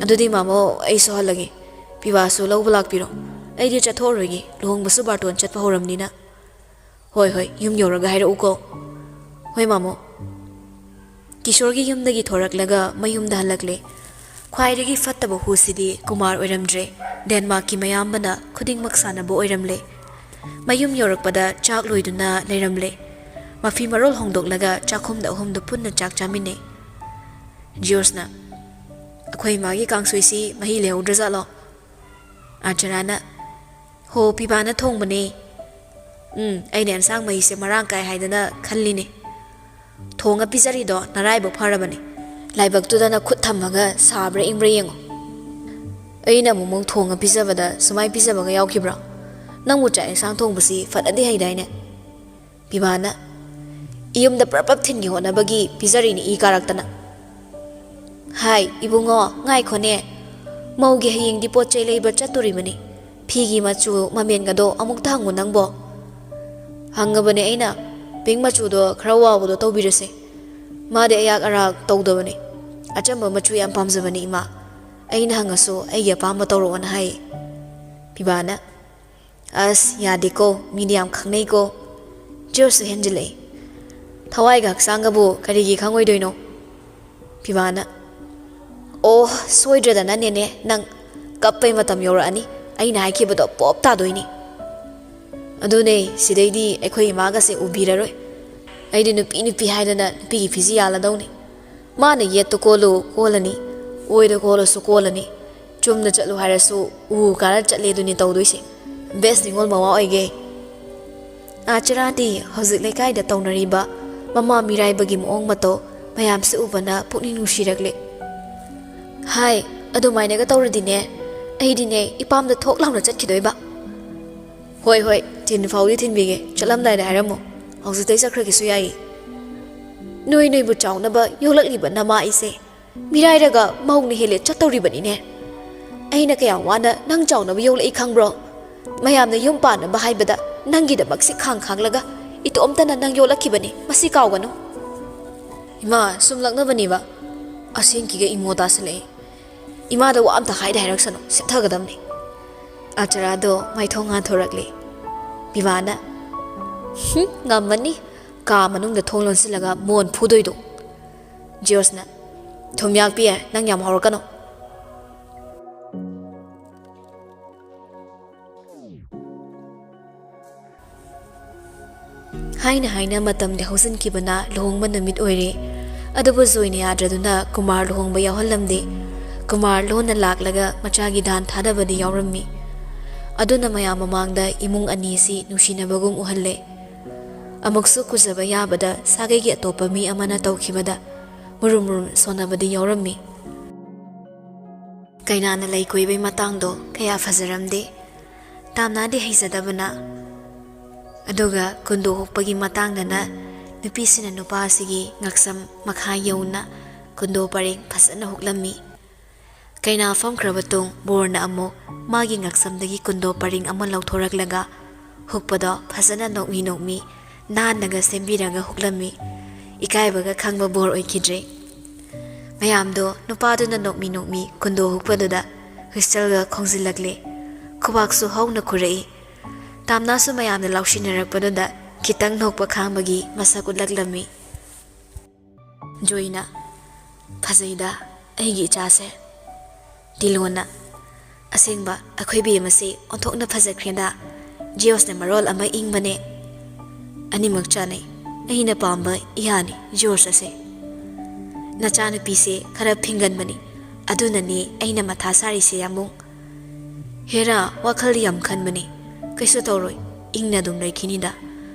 "ꯑꯗꯨꯗꯤ ꯃꯥꯃꯣ, ꯑꯩꯁꯨ ꯍꯜꯂꯒꯦ꯫ ꯄꯤꯕꯥꯁꯨ ꯂꯧꯕ ꯂꯥꯛꯄꯤꯔꯣ꯫ ꯑꯩꯗꯤ ꯆꯠꯊꯣꯛꯑꯔꯣꯏꯒꯦ, ꯂꯨꯍꯣꯡꯕꯁꯨ ꯕꯥꯔꯇꯣꯟ ꯆꯠꯄ ꯍꯧꯔꯝꯅꯤꯅ꯫" "ꯍꯣꯏ, ꯍꯣꯏ, ꯌꯨꯝ ꯌꯧꯔꯒ ꯍꯥꯏꯔꯛꯎꯀꯣ꯫" "ꯍꯣꯏ ꯃꯥꯃꯣ꯫" ꯀꯤꯁꯣꯔꯒꯤ ꯌꯨꯝꯗꯒꯤ ꯊꯣꯔꯛꯂꯒ ꯃꯌꯨꯝꯗ ꯍꯜꯂꯛꯂꯦ꯫ ꯈ꯭ꯋꯥꯏꯗꯒꯤ ꯐꯠꯇꯕ ꯍꯨꯁꯤꯗꯤ ꯀꯨꯃꯥꯔ ꯑꯣꯏꯔꯝꯗ꯭ꯔꯦ꯫ ꯗꯦꯟꯃꯥꯔꯛꯀꯤ ꯃꯌꯥꯝꯕꯅ ꯈꯨꯗꯤꯡꯃꯛ ꯁꯥꯟꯅꯕ ꯑꯣꯏꯔꯝꯂꯦ꯫ ꯃꯌꯨꯝ ꯌꯧꯔꯛꯄꯗ ꯆꯥꯛ ꯂꯣꯏꯗꯨꯅ ꯂꯩꯔꯝꯂꯦ꯫ ꯃꯐꯤ ꯃꯔꯣꯜ ꯍꯣꯡꯗꯣꯛꯂꯒ ꯆꯥꯛꯈꯨꯝꯗ ꯑꯍꯨꯝꯗꯨ ꯄꯨꯟꯅ ꯆꯥꯛ ꯆꯥꯃꯤꯟꯅꯩ꯫ ꯖꯤꯌꯣꯁꯅ, "ꯑꯩꯈꯣꯏ ꯏꯃꯥꯒꯤ ꯀꯥꯡꯁꯣꯏꯁꯤ ꯃꯍꯤ ꯂꯩꯍꯧꯗ꯭ꯔꯖꯥꯠꯂꯣ?" ꯑꯥꯆꯔꯥꯅ, "ꯍꯣ, ꯄꯤꯕꯥꯅ ꯊꯣꯡꯕꯅꯦ꯫ ꯎꯝ, ꯑꯩꯅ ꯑꯦꯟꯁꯥꯡ ꯃꯍꯤꯁꯦ ꯃꯔꯥꯡ ꯀꯥꯏ ꯍꯥꯏꯗꯅ ꯈꯜꯂꯤꯅꯦ꯫ ꯊꯣꯡꯉ ꯄꯤꯖꯔꯤꯗꯣ ꯅꯔꯥꯏꯕꯛ ꯐꯔꯕꯅꯦ꯫ ꯂꯥꯏꯕꯛꯇꯨꯗꯅ ꯈꯨꯠ ꯊꯝꯃꯒ ꯁꯥꯕ꯭ꯔꯥ ꯏꯪꯕ꯭ꯔꯥ ꯌꯦꯡꯉꯣ꯫ ꯑꯩꯅ ꯑꯃꯨꯛꯃꯨꯛ ꯊꯣꯡꯉ ꯄꯤꯖꯕꯗ ꯁꯨꯃꯥꯏ ꯄꯤꯖꯕꯒ ꯌꯥꯎꯈꯤꯕ꯭ꯔꯣ? ꯅꯪꯕꯨ ꯆꯥꯛ ꯌꯦꯟꯁꯥꯡ ꯊꯣꯡꯕꯁꯤ ꯐꯅꯗꯤ ꯍꯩꯗꯥꯏꯅꯦ?" ꯄꯤꯕꯥꯅ, "ꯏꯌꯨꯝꯗ ꯄ꯭ꯔꯞ ꯄ꯭ꯔꯞ ꯊꯤꯟꯒꯦ ꯍꯣꯠꯅꯕꯒꯤ ꯄꯤꯖꯔꯤꯅꯤ ꯏ ꯀꯥꯔꯛꯇꯅ꯫" "ꯍꯥꯏ, ꯏꯕꯨꯡꯉꯣ, ꯉꯥꯏꯈꯣꯅꯦ꯫ ꯃꯧꯒꯤ ꯍꯌꯦꯡꯗꯤ ꯄꯣꯠ ꯆꯩ ꯂꯩꯕ ꯆꯠꯇꯣꯔꯤꯕꯅꯤ꯫ ꯐꯤꯒꯤ ꯃꯆꯨ ꯃꯃꯦꯟꯒꯗꯣ ꯑꯃꯨꯛꯇ ꯍꯪꯉꯨ ꯅꯪꯕꯣ꯫" "ꯍꯪꯉꯕꯅꯦ ꯑꯩꯅ꯫ ꯄꯤꯡ ꯃꯆꯨꯗꯣ ꯈꯔ ꯋꯥꯎꯕꯗꯣ ꯇꯧꯕꯤꯔꯁꯦ꯫ ꯃꯥꯗꯤ ꯑꯌꯥꯛ ꯑꯔꯥꯛ ꯇꯧꯗꯕꯅꯦ꯫ ꯑꯆꯝꯕ ꯃꯆꯨ ꯌꯥꯝ ꯄꯥꯝꯖꯕꯅꯦ ꯏꯃꯥ꯫ ꯑꯩꯅ ꯍꯪꯉꯁꯨ ꯑꯩꯒꯤ ꯑꯄꯥꯝꯕ ꯇꯧꯔꯛꯑꯣꯅ ꯍꯥꯏꯌꯦ꯫" ꯄꯤꯕꯥꯅ, "ꯑꯁ, ꯌꯥꯗꯦꯀꯣ, ꯃꯤꯗꯤ ꯌꯥꯝ ꯈꯪꯅꯩꯀꯣ꯫" ꯖꯣꯔꯖꯁꯨ ꯍꯦꯟꯖꯤꯜꯂꯛꯏ꯫ "ꯊꯋꯥꯏꯒ ꯍꯛꯆꯥꯡꯒꯕꯨ ꯀꯔꯤꯒꯤ ꯈꯪꯉꯣꯏꯗꯣꯏꯅꯣ?" ꯄꯤꯕꯥꯅ, "ꯑꯣ, ꯁꯣꯏꯗ꯭ꯔꯗꯅ ꯅꯦꯅꯦ, ꯅꯪ ꯀꯞꯄꯩ ꯃꯇꯝ ꯌꯧꯔꯛꯑꯅꯤ꯫ ꯑꯩꯅ ꯍꯥꯏꯈꯤꯕꯗꯣ ꯄꯣꯞ ꯇꯥꯗꯣꯏꯅꯤ꯫" "ꯑꯗꯨꯅꯦ, ꯁꯤꯗꯩꯗꯤ ꯑꯩꯈꯣꯏ ꯏꯃꯥꯒꯁꯦ ꯎꯕꯤꯔꯔꯣꯏ꯫ ꯑꯩꯗꯤ ꯅꯨꯄꯤ ꯅꯨꯄꯤ ꯍꯥꯏꯗꯅ ꯅꯨꯄꯤꯒꯤ ꯐꯤꯖꯤ ꯌꯥꯜꯂꯗꯧꯅꯤ꯫ ꯃꯥꯅ ꯌꯦꯠꯇ ꯀꯣꯜꯂꯨ ꯀꯣꯜꯂꯅꯤ, ꯑꯣꯏꯗ ꯀꯣꯜꯂꯁꯨ ꯀꯣꯜꯂꯅꯤ, ꯆꯨꯝꯅ ꯆꯠꯂꯨ ꯍꯥꯏꯔꯁꯨ ꯎ ꯀꯥꯔ ꯆꯠꯂꯦ ꯑꯗꯨꯅꯤ ꯇꯧꯗꯣꯏꯁꯦ꯫ ꯕꯦꯁ ꯅꯤꯉꯣꯜ ꯃꯋꯥ ꯑꯣꯏꯒꯦ꯫ ꯑꯥꯆꯔꯥꯗꯤ ꯍꯧꯖꯤꯛ ꯂꯩꯀꯥꯏꯗ ꯇꯧꯅꯔꯤꯕ ꯃꯃꯥ ꯃꯤꯔꯥꯏꯕꯒꯤ ꯃꯑꯣꯡ ꯃꯇꯧ ꯃꯌꯥꯝꯁꯦ ꯎꯕꯅ ꯄꯨꯛꯅꯤꯡ ꯅꯨꯡꯁꯤꯔꯛꯂꯦ꯫ ꯍꯥꯏ, ꯑꯗꯨꯃꯥꯏꯅꯒ ꯇꯧꯔꯗꯤꯅꯦ, ꯑꯩꯗꯤꯅꯦ ꯏꯄꯥꯝꯗ ꯊꯣꯛ ꯂꯥꯎꯅ ꯆꯠꯈꯤꯗꯣꯏꯕ꯫ ꯍꯣꯏ ꯍꯣꯏ, ꯊꯤꯟ ꯐꯥꯎꯗꯤ ꯊꯤꯟꯕꯤꯒꯦ, ꯆꯠꯂꯝꯗꯥꯏꯗ ꯍꯥꯏꯔꯝꯃꯣ꯫ ꯍꯧꯖꯤꯛꯇꯩ ꯆꯠꯈ꯭ꯔꯒꯦꯁꯨ ꯌꯥꯏꯌꯦ꯫ ꯅꯣꯏ ꯅꯣꯏꯕꯨ ꯆꯥꯎꯅꯕ ꯌꯣꯛꯂꯛꯂꯤꯕ ꯅꯃꯥ ꯑꯩꯁꯦ ꯃꯤꯔꯥꯏꯔꯒ ꯃꯧꯅ ꯍꯦꯜꯂꯦ ꯆꯠꯇꯧꯔꯤꯕꯅꯤꯅꯦ꯫ ꯑꯩꯅ ꯀꯌꯥꯝ ꯋꯥꯅ ꯅꯪ ꯆꯥꯎꯅꯕ ꯌꯣꯛꯂꯛꯏ ꯈꯪꯕ꯭ꯔꯣ? ꯃꯌꯥꯝꯅ ꯌꯨꯝ ꯄꯥꯟꯅꯕ ꯍꯥꯏꯕꯗ ꯅꯪꯒꯤꯗꯃꯛ ꯁꯤ ꯈꯥꯡ ꯈꯥꯡꯂꯒ ꯏꯇꯣꯝꯇꯅ ꯅꯪ ꯌꯣꯛꯂꯛꯈꯤꯕꯅꯤ, ꯃꯁꯤ ꯀꯥꯎꯒꯅꯨ꯫ ꯏꯃꯥ, ꯁꯨꯝ ꯂꯛꯅꯕꯅꯦꯕ꯫ ꯑꯁꯦꯡꯀꯤꯒ ꯏꯃꯣ ꯇꯥꯁꯤꯜꯂꯛꯑꯦ꯫ ꯏꯃꯥꯗ ꯋꯥ ꯑꯝꯇ ꯍꯥꯏꯗ ꯍꯥꯏꯔꯛꯁꯅꯨ, ꯁꯦꯠꯊꯒꯗꯕꯅꯤ꯫ ꯑꯆꯔꯥꯗꯣ ꯃꯥꯏꯊꯣꯡ ꯉꯥꯟꯊꯣꯔꯛꯂꯦ꯫ ꯕꯤꯚꯥꯅ, "ꯍꯨꯝ, ꯉꯝꯃꯅꯤ꯫ ꯀꯥ ꯃꯅꯨꯡꯗ ꯊꯣꯡ ꯂꯣꯟꯁꯤꯜꯂꯒ ꯃꯣꯟ ꯐꯨꯗꯣꯏꯗꯣ"꯫ ꯖꯤꯌꯣꯁꯅ, "ꯊꯨꯝꯌꯥꯛꯄꯤ, ꯅꯪ ꯌꯥꯝ ꯍꯧꯔꯛꯀꯅꯨ"꯫ ꯍꯥꯏꯅ ꯍꯥꯏꯅ ꯃꯇꯝꯗꯤ ꯍꯧꯖꯤꯟꯈꯤꯕꯅ ꯂꯨꯍꯣꯡꯕ ꯅꯨꯃꯤꯠ ꯑꯣꯏꯔꯦ꯫ ꯑꯗꯨꯕꯨ ꯖꯣꯏꯅ ꯌꯥꯗ꯭ꯔꯗꯨꯅ ꯀꯨꯃꯥꯔ ꯂꯨꯍꯣꯡꯕ ꯌꯥꯎꯍꯜꯂꯝꯗꯦ꯫ ꯀꯨꯃꯥꯔ ꯂꯣꯟꯅ ꯂꯥꯛꯂꯒ ꯃꯆꯥꯒꯤ ꯗꯥꯟ ꯊꯥꯗꯕꯗꯤ ꯌꯥꯎꯔꯝꯃꯤ꯫ ꯑꯗꯨꯅ ꯃꯌꯥꯝ ꯃꯃꯥꯡꯗ ꯏꯃꯨꯡ ꯑꯅꯤꯁꯤ ꯅꯨꯡꯁꯤꯅꯕꯒꯨꯝ ꯎꯍꯜꯂꯦ꯫ ꯑꯃꯨꯛꯁꯨ ꯀꯨꯖꯕ ꯌꯥꯕꯗ ꯁꯥꯒꯩꯒꯤ ꯑꯇꯣꯞꯄ ꯃꯤ ꯑꯃꯅ ꯇꯧꯈꯤꯕꯗ ꯃꯨꯔꯨꯝ ꯃꯨꯔꯨꯝ ꯁꯣꯟꯅꯕꯗꯤ ꯌꯥꯎꯔꯝꯃꯤ꯫ ꯀꯩꯅꯥꯅ ꯂꯩ ꯀꯣꯏꯕꯩ ꯃꯇꯥꯡꯗꯣ ꯀꯌꯥ ꯐꯖꯔꯝꯗꯦ꯫ ꯇꯥꯝꯅꯥꯗꯤ ꯍꯩꯖꯗꯕꯅ꯫ ꯑꯗꯨꯒ ꯀꯨꯟꯗꯣ ꯍꯨꯛꯄꯒꯤ ꯃꯇꯥꯡꯗꯅ ꯅꯨꯄꯤꯁꯤꯅ ꯅꯨꯄꯥꯁꯤꯒꯤ ꯉꯛꯁꯝ ꯃꯈꯥ ꯌꯧꯅ ꯀꯨꯟꯗꯣ ꯄꯔꯦꯡ ꯐꯖꯅ ꯍꯨꯛꯂꯝꯃꯤ꯫ ꯀꯩꯅꯥ ꯐꯝꯈ꯭ꯔꯕ ꯇꯨꯡ ꯕꯣꯔꯅ ꯑꯃꯨꯛ ꯃꯥꯒꯤ ꯉꯛꯁꯝꯗꯒꯤ ꯀꯨꯟꯗꯣ ꯄꯔꯦꯡ ꯑꯃ ꯂꯧꯊꯣꯔꯛꯂꯒ ꯍꯨꯛꯄꯗꯣ ꯐꯖꯅ ꯅꯣꯛꯃꯤ ꯅꯣꯛꯃꯤ ꯅꯥꯟꯅꯒ ꯁꯦꯝꯕꯤꯔꯒ ꯍꯨꯛꯂꯝꯃꯤ꯫ ꯏꯀꯥꯏꯕꯒ ꯈꯪꯕ ꯕꯣꯔ ꯑꯣꯏꯈꯤꯗ꯭ꯔꯦ꯫ ꯃꯌꯥꯝꯗꯣ ꯅꯨꯄꯥꯗꯨꯅ ꯅꯣꯛꯃꯤ ꯅꯣꯛꯃꯤ ꯀꯨꯟꯗꯣ ꯍꯨꯛꯄꯗꯨꯗ ꯍꯨꯏꯁꯇꯜꯒ ꯈꯣꯡꯖꯤꯜꯂꯛꯂꯦ꯫ ꯈꯨꯕꯥꯛꯁꯨ ꯍꯧꯅ ꯈꯨꯔꯛꯏ꯫ ꯇꯥꯝꯅꯥꯁꯨ ꯃꯌꯥꯝꯅ ꯂꯥꯎꯁꯤꯟꯅꯔꯛꯄꯗꯨꯗ ꯈꯤꯇꯪ ꯅꯣꯛꯄ ꯈꯥꯡꯕꯒꯤ ꯃꯁꯛ ꯎꯠꯂꯛꯂꯝꯃꯤ꯫ ꯖꯣꯏꯅ, "ꯐꯖꯩꯗ, ꯑꯩꯒꯤ ꯏꯆꯥꯁꯦ"꯫ ꯇꯤꯂꯣꯅ, "ꯑꯁꯦꯡꯕ ꯑꯩꯈꯣꯏ ꯕꯦꯝꯃꯁꯤ ꯑꯣꯟꯊꯣꯛꯅ ꯐꯖꯈ꯭ꯔꯦꯗ꯫ ꯖꯤꯌꯣꯁꯅ ꯃꯔꯣꯜ ꯑꯃ ꯏꯪꯕꯅꯦ꯫ ꯑꯅꯤꯃꯛ ꯆꯥꯅꯩ"꯫ ꯑꯩꯅ ꯄꯥꯝꯕ ꯏꯌꯥꯅꯤ ꯖꯣꯔꯖ ꯑꯁꯦ꯫ ꯅꯆꯥꯅꯨꯄꯤꯁꯦ ꯈꯔ ꯐꯤꯡꯒꯟꯕꯅꯤ, ꯑꯗꯨꯅꯅꯦ ꯑꯩꯅ ꯃꯊꯥ ꯁꯥꯔꯤꯁꯦ ꯌꯥꯝꯕꯨꯡ꯫ ꯍꯦꯔꯥ, ꯋꯥꯈꯜꯗꯤ ꯌꯥꯝ ꯈꯟꯕꯅꯤ꯫ ꯀꯩꯁꯨ ꯇꯧꯔꯣꯏ, ꯏꯪꯅ ꯑꯗꯨꯝ ꯂꯩꯈꯤꯅꯤꯗ꯫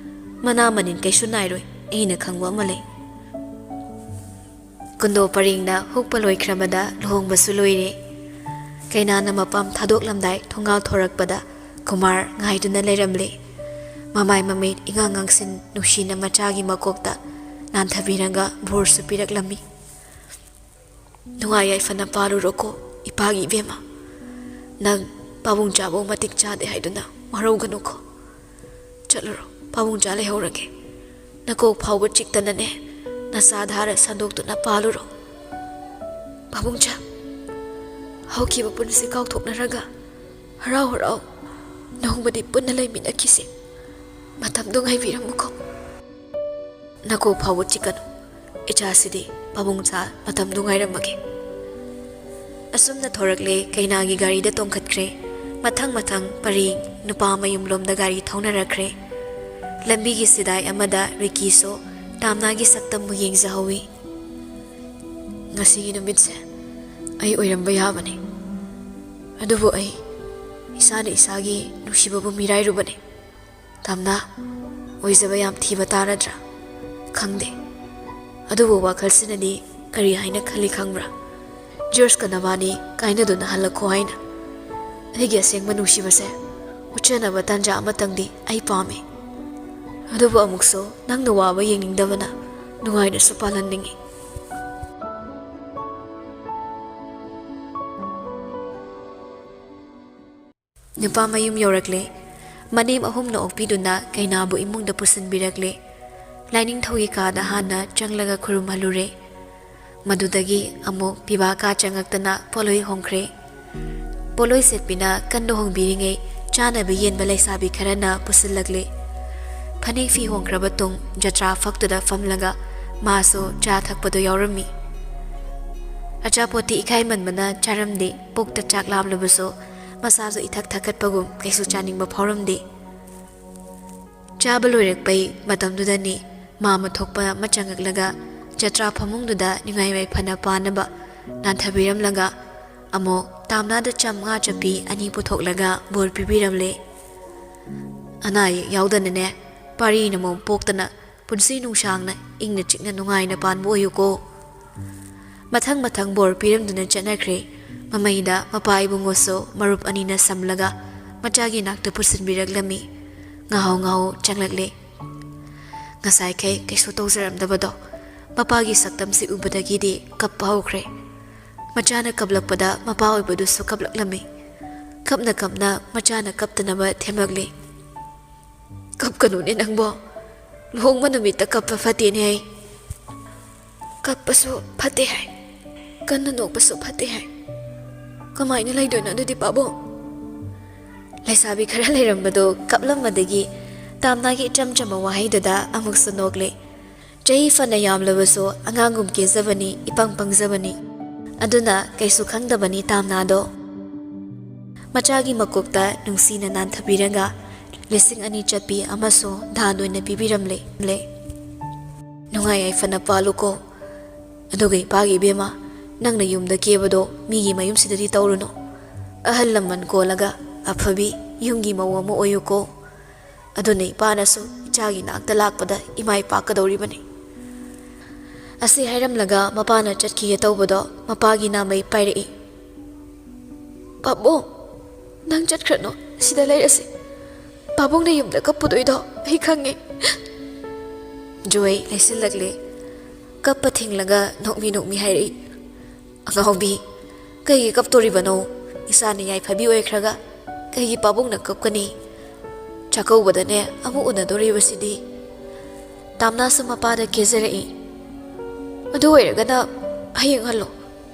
ꯃꯅꯥ ꯃꯅꯤꯟ ꯀꯩꯁꯨ ꯅꯥꯏꯔꯣꯏ, ꯑꯩꯅ ꯈꯪꯕ ꯑꯃ ꯂꯩ꯫ ꯀꯨꯟꯗꯣ ꯄꯔꯦꯡꯅ ꯍꯨꯛꯄ ꯂꯣꯏꯈ꯭ꯔꯕꯗ ꯂꯨꯍꯣꯡꯕꯁꯨ ꯂꯣꯏꯔꯦ꯫ ꯀꯩꯅꯥꯅ ꯃꯄꯥꯝ ꯊꯥꯗꯣꯛꯂꯝꯗꯥꯏ ꯊꯣꯡꯒꯥꯜ ꯊꯣꯔꯛꯄꯗ ꯀꯨꯃꯥꯔ ꯉꯥꯏꯗꯨꯅ ꯂꯩꯔꯝꯂꯦ꯫ ꯃꯃꯥꯏ ꯃꯃꯤꯠ ꯏꯉꯥꯡ ꯉꯥꯡꯁꯤꯟ ꯅꯨꯡꯁꯤꯅ ꯃꯆꯥꯒꯤ ꯃꯀꯣꯛꯇ ꯅꯥꯟꯊꯕꯤꯔꯒ ꯕꯣꯔꯁꯨ ꯄꯤꯔꯛꯂꯝꯃꯤ꯫ "ꯅꯨꯡꯉꯥꯏ ꯌꯥꯏꯐꯅ ꯄꯥꯜꯂꯨꯔꯣꯀꯣ ꯏꯄꯥꯒꯤ ꯏꯕꯦꯝꯃ꯫ ꯅꯪ ꯄꯥꯕꯨꯡ ꯆꯥꯕꯧ ꯃꯇꯤꯛ ꯆꯥꯗꯦ ꯍꯥꯏꯗꯨꯅ ꯋꯥꯔꯧꯒꯅꯨꯀꯣ꯫ ꯆꯠꯂꯨꯔꯣ, ꯄꯥꯕꯨꯡ ꯆꯥ ꯂꯩꯍꯧꯔꯒꯦ꯫ ꯅꯀꯣꯛ ꯐꯥꯎꯕ ꯆꯤꯛꯇꯅꯅꯦ, ꯅꯆꯥ ꯙꯥꯔ ꯁꯟꯗꯣꯛꯇꯨꯅ ꯄꯥꯜꯂꯨꯔꯣ꯫ ꯄꯥꯕꯨꯡ ꯆꯥ, ꯍꯧꯈꯤꯕ ꯄꯨꯟꯁꯤ ꯀꯥꯎꯊꯣꯛꯅꯔꯒ ꯍꯔꯥꯎ ꯍꯔꯥꯎ ꯅꯣꯡꯃꯗꯤ ꯄꯨꯟꯅ ꯂꯩꯃꯤꯟꯅꯈꯤꯁꯦ꯫ ꯃꯇꯝꯗꯣ ꯉꯥꯏꯕꯤꯔꯝꯃꯨꯀꯣ꯫" "ꯅꯀꯣꯛ ꯐꯥꯎꯕ ꯆꯤꯛꯀꯅꯨ꯫ ꯏꯆꯥꯁꯤꯗꯤ ꯄꯥꯕꯨꯡ ꯆꯥ ꯃꯇꯝꯗꯨ ꯉꯥꯏꯔꯝꯃꯒꯦ꯫" ꯑꯁꯨꯝꯅ ꯊꯣꯔꯛꯂꯦ, ꯀꯩꯅꯥꯒꯤ ꯒꯥꯔꯤꯗ ꯇꯣꯡꯈꯠꯈ꯭ꯔꯦ꯫ ꯃꯊꯪ ꯃꯊꯪ ꯄꯔꯤ ꯅꯨꯄꯥ ꯃꯌꯨꯝꯂꯣꯝꯗ ꯒꯥꯔꯤ ꯊꯧꯅꯔꯛꯈ꯭ꯔꯦ꯫ ꯂꯝꯕꯤꯒꯤ ꯁꯤꯗꯥꯏ ꯑꯃꯗ ꯔꯤꯀꯤꯁꯨ ꯇꯥꯝꯅꯥꯒꯤ ꯁꯛꯇꯝꯕꯨ ꯌꯦꯡꯖꯍꯧꯋꯤ꯫ "ꯉꯁꯤꯒꯤ ꯅꯨꯃꯤꯠꯁꯦ ꯑꯩ ꯑꯣꯏꯔꯝꯕ ꯌꯥꯕꯅꯤ꯫ ꯑꯗꯨꯕꯨ ꯑꯩ ꯏꯁꯥꯅ ꯏꯁꯥꯒꯤ ꯅꯨꯡꯁꯤꯕꯕꯨ ꯃꯤꯔꯥꯏꯔꯨꯕꯅꯤ꯫ ꯇꯥꯝꯅꯥ, ꯑꯣꯏꯖꯕ ꯌꯥꯝ ꯊꯤꯕ ꯇꯥꯔꯗ꯭ꯔꯥ? ꯈꯪꯗꯦ꯫ ꯑꯗꯨꯕꯨ ꯋꯥꯈꯜꯁꯤꯅꯗꯤ ꯀꯔꯤ ꯍꯥꯏꯅ ꯈꯜꯂꯤ ꯈꯪꯕ꯭ꯔꯥ? ꯖꯣꯔꯖꯀ ꯅꯕꯥꯅꯤ ꯀꯥꯏꯅꯗꯨꯅ ꯍꯜꯂꯛꯈꯣ ꯍꯥꯏꯅ꯫ ꯑꯩꯒꯤ ꯑꯁꯦꯡꯕ ꯅꯨꯡꯁꯤꯕꯁꯦ ꯎꯠꯆꯅꯕ ꯇꯥꯟꯖꯥ ꯑꯃꯇꯪꯗꯤ ꯑꯩ ꯄꯥꯝꯃꯤ꯫ ꯑꯗꯨꯕꯨ ꯑꯃꯨꯛꯁꯨ ꯅꯪꯅ ꯋꯥꯕ ꯌꯦꯡꯅꯤꯡꯗꯕꯅ ꯅꯨꯡꯉꯥꯏꯅꯁꯨ ꯄꯥꯜꯍꯟꯅꯤꯡꯉꯤ꯫" ꯅꯨꯄꯥ ꯃꯌꯨꯝ ꯌꯧꯔꯛꯂꯦ꯫ ꯃꯅꯦꯝ ꯑꯍꯨꯝꯅ ꯑꯣꯛꯄꯤꯗꯨꯅ ꯀꯩꯅꯥꯕꯨ ꯏꯃꯨꯡꯗ ꯄꯨꯁꯤꯟꯕꯤꯔꯛꯂꯦ꯫ ꯂꯥꯏꯅꯤꯡꯊꯧꯒꯤ ꯀꯥꯗ ꯍꯥꯟꯅ ꯆꯪꯂꯒ ꯈꯨꯔꯨꯝꯍꯜꯂꯨꯔꯦ꯫ ꯃꯗꯨꯗꯒꯤ ꯑꯃꯨꯛ ꯄꯤꯕꯥ ꯀꯥ ꯆꯪꯉꯛꯇꯅ ꯄꯣꯠꯂꯣꯏ ꯍꯣꯡꯈ꯭ꯔꯦ꯫ ꯄꯣꯠꯂꯣꯏ ꯁꯦꯠꯄꯤꯅ ꯀꯟꯅ ꯍꯣꯡꯕꯤꯔꯤꯉꯩ ꯆꯥꯅꯕ ꯌꯦꯟꯕ ꯂꯩꯁꯥꯕꯤ ꯈꯔꯅ ꯄꯨꯁꯤꯜꯂꯛꯂꯦ꯫ ꯐꯅꯦꯛ ꯐꯤ ꯍꯣꯡꯈ꯭ꯔꯕ ꯇꯨꯡ ꯖꯇ꯭ꯔꯥ ꯐꯛꯇꯨꯗ ꯐꯝꯂꯒ ꯃꯥꯁꯨ ꯆꯥ ꯊꯛꯄꯗꯨ ꯌꯥꯎꯔꯝꯃꯤ꯫ ꯑꯆꯥꯄꯣꯠꯇꯤ ꯏꯀꯥꯏꯃꯟꯕꯅ ꯆꯥꯔꯝꯗꯦ꯫ ꯄꯨꯛꯇ ꯆꯥꯛ ꯂꯥꯝꯂꯕꯁꯨ ꯃꯁꯥꯁꯨ ꯏꯊꯛ ꯊꯛꯀꯠꯄꯒꯨꯝ ꯀꯩꯁꯨ ꯆꯥꯅꯤꯡꯕ ꯐꯥꯎꯔꯝꯗꯦ꯫ ꯆꯥꯕ ꯂꯣꯏꯔꯛꯄꯩ ꯃꯇꯝꯗꯨꯗꯅꯤ ꯃꯥ ꯃꯊꯣꯛꯄ ꯑꯃ ꯆꯪꯉꯛꯂꯒ ꯖꯇ꯭ꯔꯥ ꯐꯃꯨꯡꯗꯨꯗ ꯅꯤꯡꯉꯥꯏ ꯋꯥꯏꯐꯅ ꯄꯥꯟꯅꯕ ꯅꯥꯟꯊꯕꯤꯔꯝꯂꯒ ꯑꯃꯨꯛ ꯇꯥꯝꯅꯥꯗ ꯆꯥꯝꯃꯉꯥ ꯆꯞꯄꯤ ꯑꯅꯤ ꯄꯨꯊꯣꯛꯂꯒ ꯕꯣꯔ ꯄꯤꯕꯤꯔꯝꯂꯦ꯫ "ꯑꯅꯥ ꯑꯌꯦꯛ ꯌꯥꯎꯗꯅꯅꯦ, ꯄꯥꯔꯤꯅ ꯃꯣꯝ ꯄꯣꯛꯇꯅ ꯄꯨꯟꯁꯤ ꯅꯨꯡꯁꯥꯡꯅ ꯏꯪꯅ ꯆꯤꯛꯅ ꯅꯨꯡꯉꯥꯏꯅ ꯄꯥꯟꯕ ꯑꯣꯏꯌꯨꯀꯣ꯫" ꯃꯊꯪ ꯃꯊꯪ ꯕꯣꯔ ꯄꯤꯔꯝꯗꯨꯅ ꯆꯠꯅꯈ꯭ꯔꯦ꯫ ꯃꯃꯩꯗ ꯃꯄꯥ ꯏꯕꯨꯡꯉꯣꯁꯨ ꯃꯔꯨꯞ ꯑꯅꯤꯅ ꯁꯝꯂꯒ ꯃꯆꯥꯒꯤ ꯅꯥꯛꯇ ꯄꯨꯁꯤꯟꯕꯤꯔꯛꯂꯝꯃꯤ꯫ ꯉꯥꯍꯧ ꯉꯥꯍꯧ ꯆꯪꯂꯛꯂꯦ꯫ ꯉꯁꯥꯏꯈꯩ ꯀꯩꯁꯨ ꯇꯧꯖꯔꯝꯗꯕꯗꯣ ꯃꯄꯥꯒꯤ ꯁꯛꯇꯝꯁꯤ ꯎꯕꯗꯒꯤꯗꯤ ꯀꯞꯄ ꯍꯧꯈ꯭ꯔꯦ꯫ ꯃꯆꯥꯅ ꯀꯞꯂꯛꯄꯗ ꯃꯄꯥ ꯑꯣꯏꯕꯗꯨꯁꯨ ꯀꯞꯂꯛꯂꯝꯃꯤ꯫ ꯀꯞꯅ ꯀꯞꯅ ꯃꯆꯥꯅ ꯀꯞꯇꯅꯕ ꯊꯦꯝꯂꯛꯂꯤ꯫ "ꯀꯞꯀꯅꯨꯅꯦ ꯅꯪꯕꯣ, ꯂꯨꯍꯣꯡꯕ ꯅꯨꯃꯤꯠꯇ ꯀꯞꯄ ꯐꯠꯇꯦꯅꯦ ꯑꯩ꯫ ꯀꯞꯄꯁꯨ ꯐꯠꯇꯦ ꯍꯥꯏ, ꯀꯟꯅ ꯅꯣꯛꯄꯁꯨ ꯐꯠꯇꯦ ꯍꯥꯏ꯫ ꯀꯃꯥꯏꯅ ꯂꯩꯗꯣꯏꯅꯣ ꯑꯗꯨꯗꯤ ꯄꯥꯕꯨꯡ?" ꯂꯩꯁꯥꯕꯤ ꯈꯔ ꯂꯩꯔꯝꯕꯗꯣ ꯀꯞꯂꯝꯕꯗꯒꯤ ꯇꯥꯝꯅꯥꯒꯤ ꯏꯆꯝ ꯆꯝꯕ ꯋꯥꯍꯩꯗꯨꯗ ꯑꯃꯨꯛꯁꯨ ꯅꯣꯛꯂꯦ꯫ ꯆꯍꯤ ꯐꯅ ꯌꯥꯝꯂꯕꯁꯨ ꯑꯉꯥꯡꯒꯨꯝ ꯀꯦꯖꯕꯅꯤ, ꯏꯄꯪ ꯄꯪꯖꯕꯅꯤ꯫ ꯑꯗꯨꯅ ꯀꯩꯁꯨ ꯈꯪꯗꯕꯅꯤ ꯇꯥꯝꯅꯥꯗꯣ꯫ ꯃꯆꯥꯒꯤ ꯃꯀꯣꯛꯇ ꯅꯨꯡꯁꯤꯅ ꯅꯥꯟꯊꯕꯤꯔꯒ ꯂꯤꯁꯤꯡ ꯑꯅꯤ ꯆꯠꯄꯤ ꯑꯃꯁꯨ ꯗꯥꯟ ꯑꯣꯏꯅ ꯄꯤꯕꯤꯔꯝꯂꯦ꯫ "ꯅꯨꯡꯉꯥꯏ ꯌꯥꯏꯐꯅ ꯄꯥꯜꯂꯨꯀꯣ꯫ ꯑꯗꯨꯒ ꯏꯄꯥꯒꯤ ꯏꯕꯦꯝꯃ, ꯅꯪꯅ ꯌꯨꯝꯗ ꯀꯦꯕꯗꯣ ꯃꯤꯒꯤ ꯃꯌꯨꯝꯁꯤꯗꯗꯤ ꯇꯧꯔꯨꯅꯨ꯫ ꯑꯍꯜ ꯂꯃꯟ ꯀꯣꯜꯂꯒ ꯑꯐꯕꯤ ꯌꯨꯝꯒꯤ ꯃꯧ ꯑꯃ ꯑꯣꯏꯌꯨꯀꯣ꯫ ꯑꯗꯨꯅ ꯏꯄꯥꯅꯁꯨ ꯏꯆꯥꯒꯤ ꯅꯥꯛꯇ ꯂꯥꯛꯄꯗ ꯏꯃꯥꯏ ꯄꯥꯛꯀꯗꯧꯔꯤꯕꯅꯤ꯫" ꯑꯁꯤ ꯍꯥꯏꯔꯝꯂꯒ ꯃꯄꯥꯅ ꯆꯠꯈꯤꯒꯦ ꯇꯧꯕꯗꯣ ꯃꯄꯥꯒꯤ ꯅꯥꯃꯩ ꯄꯥꯏꯔꯛꯏ꯫ "ꯄꯥꯕꯨꯡ, ꯅꯪ ꯆꯠꯈ꯭ꯔꯅꯨ, ꯁꯤꯗ ꯂꯩꯔꯁꯤ꯫ ꯄꯥꯕꯨꯡꯅ ꯌꯨꯝꯗ ꯀꯞꯄꯨꯗꯣꯏꯗꯣ ꯑꯩ ꯈꯪꯉꯦ꯫" ꯖꯣꯏ ꯂꯩꯁꯤꯜꯂꯛꯂꯦ꯫ ꯀꯞꯄ ꯊꯤꯡꯂꯒ ꯅꯣꯛꯃꯤ ꯅꯣꯛꯃꯤ ꯍꯥꯏꯔꯛꯏ꯫ "ꯑꯉꯥꯎꯕꯤ, ꯀꯩꯒꯤ ꯀꯞꯇꯣꯔꯤꯕꯅꯣ? ꯏꯆꯥꯅ ꯌꯥꯏꯐꯕꯤ ꯑꯣꯏꯈ꯭ꯔꯒ ꯀꯩꯒꯤ ꯄꯥꯕꯨꯡꯅ ꯀꯞꯀꯅꯤ? ꯆꯥꯛꯀꯧꯕꯗꯅꯦ ꯑꯃꯨꯛ ꯎꯅꯗꯣꯔꯤꯕꯁꯤꯗꯤ꯫" ꯇꯥꯝꯅꯥꯁꯨ ꯃꯄꯥꯗ ꯀꯦꯖꯔꯛꯏ꯫ "ꯑꯗꯨ ꯑꯣꯏꯔꯒꯅ ꯍꯌꯦꯡ ꯍꯜꯂꯣ,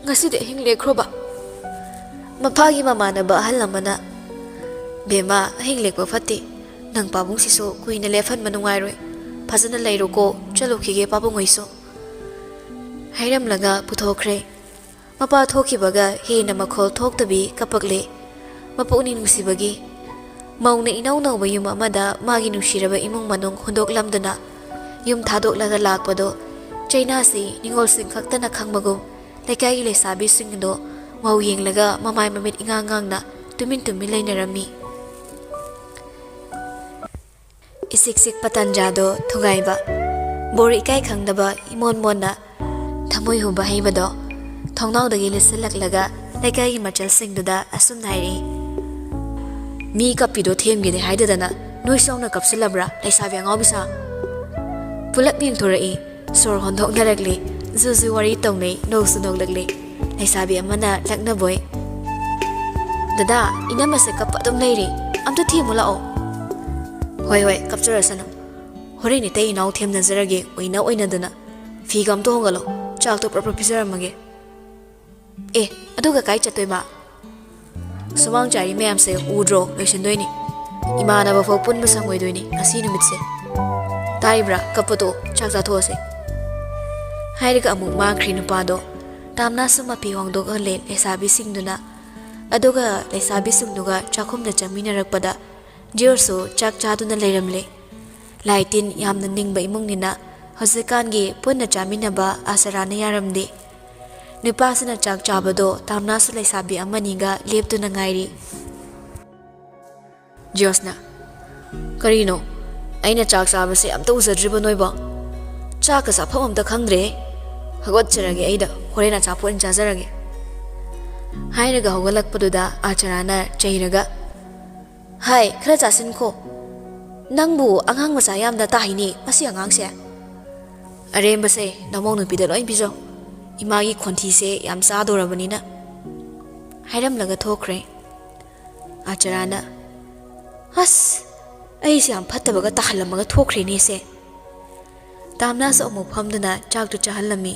ꯉꯁꯤꯗꯤ ꯑꯍꯤꯡ ꯂꯦꯛꯈ꯭ꯔꯣꯕ꯫" ꯃꯄꯥꯒꯤ ꯃꯃꯥꯟꯅꯕ ꯑꯍꯜ ꯑꯃꯅ, "ꯕꯦꯝꯃ, ꯑꯍꯤꯡ ꯂꯦꯛꯄ ꯐꯠꯇꯦ꯫ ꯅꯪ ꯄꯥꯕꯨꯡꯁꯤꯁꯨ ꯀꯨꯏꯅ ꯂꯦꯞꯍꯟꯕ ꯅꯨꯡꯉꯥꯏꯔꯣꯏ꯫ ꯐꯖꯅ ꯂꯩꯔꯣꯀꯣ, ꯆꯠꯂꯨꯈꯤꯒꯦ ꯄꯥꯕꯨꯡ ꯍꯣꯏꯁꯨ꯫" ꯍꯥꯏꯔꯝꯂꯒ ꯄꯨꯊꯣꯛꯈ꯭ꯔꯦ꯫ ꯃꯄꯥ ꯊꯣꯛꯈꯤꯕꯒ ꯍꯦꯟꯅ ꯃꯈꯣꯜ ꯊꯣꯛꯇꯕꯤ ꯀꯞꯄꯛꯂꯦ꯫ ꯃꯄꯨꯛꯅꯤꯡ ꯅꯨꯡꯁꯤꯕꯒꯤ꯫ ꯃꯧꯅ ꯏꯅꯧ ꯅꯧꯕ ꯌꯨꯝ ꯑꯃꯗ ꯃꯥꯒꯤ ꯅꯨꯡꯁꯤꯔꯕ ꯏꯃꯨꯡ ꯃꯅꯨꯡ ꯍꯨꯟꯗꯣꯛꯂꯝꯗꯨꯅ ꯌꯨꯝ ꯊꯥꯗꯣꯛꯂꯒ ꯂꯥꯛꯄꯗꯣ ꯆꯩꯅꯥꯁꯤ ꯅꯤꯉꯣꯜꯁꯤꯡ ꯈꯛꯇꯅ ꯈꯪꯕꯒꯨꯝ ꯂꯩꯀꯥꯏꯒꯤ ꯂꯩꯁꯥꯕꯤꯁꯤꯡꯗꯣ ꯃꯧ ꯌꯦꯡꯂꯒ ꯃꯃꯥꯏ ꯃꯃꯤꯠ ꯏꯉꯥꯡ ꯉꯥꯡꯅ ꯇꯨꯃꯤꯟ ꯇꯨꯃꯤꯟ ꯂꯩꯅꯔꯝꯃꯤ꯫ ꯏꯁꯤꯛ ꯁꯤꯛꯄ ꯇꯟꯖꯥꯗꯣ ꯊꯨꯒꯥꯏꯕ, ꯕꯣꯔ ꯏꯀꯥꯏ ꯈꯪꯗꯕ ꯏꯃꯣꯟ ꯃꯣꯟꯅ ꯊꯃꯣꯏ ꯍꯨꯕ ꯍꯩꯕꯗꯣ ꯊꯣꯡꯅꯥꯎꯗꯒꯤ ꯂꯤꯠꯁꯤꯜꯂꯛꯂꯒ ꯂꯩꯀꯥꯏꯒꯤ ꯃꯆꯜꯁꯤꯡꯗꯨꯗ ꯑꯁꯨꯝꯅ ꯍꯥꯏꯔꯛꯏ꯫ "ꯃꯤ ꯀꯞꯄꯤꯗꯣ ꯊꯦꯝꯒꯦꯗꯤ ꯍꯥꯏꯗꯗꯅ ꯅꯣꯏꯁꯨ ꯌꯥꯎꯅ ꯀꯞꯁꯤꯜꯂꯕ꯭ꯔꯥ, ꯂꯩꯁꯥꯕꯤ ꯑꯉꯥꯎꯕꯤ ꯁꯥ?" ꯄꯨꯂꯞ ꯌꯦꯡꯊꯣꯔꯛꯏ꯫ ꯁꯣꯔ ꯍꯣꯟꯗꯣꯛꯅꯔꯛꯂꯤ꯫ ꯖꯨ ꯖꯨ ꯋꯥꯔꯤ ꯇꯧꯅꯩ, ꯅꯣꯛꯁꯨ ꯅꯣꯛꯂꯛꯂꯤ꯫ ꯂꯩꯁꯥꯕꯤ ꯑꯃꯅ ꯂꯛꯅꯕꯣꯏ, "ꯗꯗꯥ, ꯏꯅꯝꯃꯁꯦ ꯀꯞꯄ ꯑꯗꯨꯝ ꯂꯩꯔꯤ, ꯑꯝꯇ ꯊꯦꯝꯃꯨ ꯂꯥꯛꯑꯣ꯫" "ꯍꯣꯏ ꯍꯣꯏ, ꯀꯞꯆꯔꯁꯅꯨ꯫ ꯍꯣꯔꯦꯟ ꯏꯇꯩ ꯏꯅꯥꯎ ꯊꯦꯝꯅꯖꯔꯒꯦ, ꯑꯣꯏꯅ ꯑꯣꯏꯅꯗꯅ꯫ ꯐꯤꯒ ꯑꯝꯇ ꯍꯣꯡꯒꯠꯂꯣ, ꯆꯥꯛꯇꯣ ꯄ꯭ꯔꯞ ꯄ꯭ꯔꯞ ꯄꯤꯖꯔꯝꯃꯒꯦ꯫ ꯑꯦ, ꯑꯗꯨꯒ ꯀꯥꯏ ꯆꯠꯇꯣꯏꯕ? ꯁꯨꯃꯥꯡ ꯆꯥꯏꯔꯤ ꯃꯌꯥꯝꯁꯦ ꯎꯗ꯭ꯔꯣ? ꯂꯣꯏꯁꯤꯟꯗꯣꯏꯅꯤ꯫ ꯏꯃꯥꯟꯅꯕ ꯐꯥꯎ ꯄꯨꯟꯕ ꯁꯪꯉꯣꯏꯗꯣꯏꯅꯤ ꯉꯁꯤ ꯅꯨꯃꯤꯠꯁꯦ꯫ ꯇꯥꯔꯤꯕ꯭ꯔꯥ? ꯀꯞꯄꯗꯣ, ꯆꯥꯛ ꯆꯥꯊꯣꯛꯑꯁꯦ꯫" ꯍꯥꯏꯔꯒ ꯑꯃꯨꯛ ꯃꯥꯡꯈ꯭ꯔꯦ ꯅꯨꯄꯥꯗꯣ꯫ ꯇꯥꯝꯅꯥꯁꯨ ꯃꯐꯤ ꯍꯣꯡꯗꯣꯛꯍꯜꯂꯦ ꯂꯩꯁꯥꯕꯤꯁꯤꯡꯗꯨꯅ꯫ ꯑꯗꯨꯒ ꯂꯩꯁꯥꯕꯤꯁꯤꯡꯗꯨꯒ ꯆꯥꯛꯈꯨꯝꯗ ꯆꯪꯃꯤꯟꯅꯔꯛꯄꯗ ꯖꯤꯑꯣꯁꯨ ꯆꯥꯛ ꯆꯥꯗꯨꯅ ꯂꯩꯔꯝꯂꯦ꯫ ꯂꯥꯏ ꯇꯤꯟ ꯌꯥꯝꯅ ꯅꯤꯡꯕ ꯏꯃꯨꯡꯅꯤꯅ ꯍꯧꯖꯤꯛꯀꯥꯟꯒꯤ ꯄꯨꯟꯅ ꯆꯥꯃꯤꯟꯅꯕ ꯑꯥꯁꯔꯥꯅ ꯌꯥꯔꯝꯗꯦ꯫ ꯅꯨꯄꯥꯁꯤꯅ ꯆꯥꯛ ꯆꯥꯕꯗꯣ ꯇꯥꯝꯅꯥꯁꯨ ꯂꯩꯁꯥꯕꯤ ꯑꯃꯅꯤꯒ ꯂꯦꯞꯇꯨꯅ ꯉꯥꯏꯔꯤ꯫ ꯖꯤꯑꯣꯁꯅ, "ꯀꯔꯤꯅꯣ? ꯑꯩꯅ ꯆꯥꯛ ꯆꯥꯕꯁꯦ ꯑꯝꯇ ꯎꯖꯗ꯭ꯔꯤꯕ ꯅꯣꯏꯕꯣ? ꯆꯥꯛꯀ ꯆꯥꯐꯝ ꯑꯝꯇ ꯈꯪꯗ꯭ꯔꯦꯍꯦ꯫ ꯍꯧꯒꯠꯆꯔꯒꯦ ꯑꯩꯗ, ꯍꯣꯔꯦꯟ ꯑꯆꯥꯄꯣꯠ ꯑꯣꯏꯅ ꯆꯥꯖꯔꯒꯦ꯫" ꯍꯥꯏꯔꯒ ꯍꯧꯒꯠꯂꯛꯄꯗꯨꯗ ꯑꯥꯆꯥꯔꯥꯅ ꯆꯩꯔꯒ, "ꯍꯥꯏ, ꯈꯔ ꯆꯥꯁꯤꯟꯈꯣ꯫ ꯅꯪꯕꯨ ꯑꯉꯥꯡ ꯃꯆꯥ ꯌꯥꯝꯅ ꯇꯥꯏꯅꯦ ꯃꯁꯤ ꯑꯉꯥꯡꯁꯦ꯫ ꯑꯔꯦꯝꯕꯁꯦ ꯅꯃꯧ ꯅꯨꯄꯤꯗ ꯂꯣꯏ ꯄꯤꯖꯧ꯫ ꯏꯃꯥꯒꯤ ꯈꯣꯟꯊꯤꯁꯦ ꯌꯥꯝ ꯆꯥꯗꯧꯔꯕꯅꯤꯅ꯫" ꯍꯥꯏꯔꯝꯂꯒ ꯊꯣꯛꯈ꯭ꯔꯦ꯫ ꯑꯥꯆꯥꯔꯥꯅ, "ꯑꯁ, ꯑꯩꯁꯦ ꯌꯥꯝ ꯐꯠꯇꯕꯒ ꯇꯥꯍꯜꯂꯝꯃꯒ ꯊꯣꯛꯈ꯭ꯔꯦꯅꯦ ꯁꯦ꯫" ꯇꯥꯝꯅꯥꯁꯨ ꯑꯃꯨꯛ ꯐꯝꯗꯨꯅ ꯆꯥꯛꯇꯨ ꯆꯥꯍꯜꯂꯝꯃꯤ꯫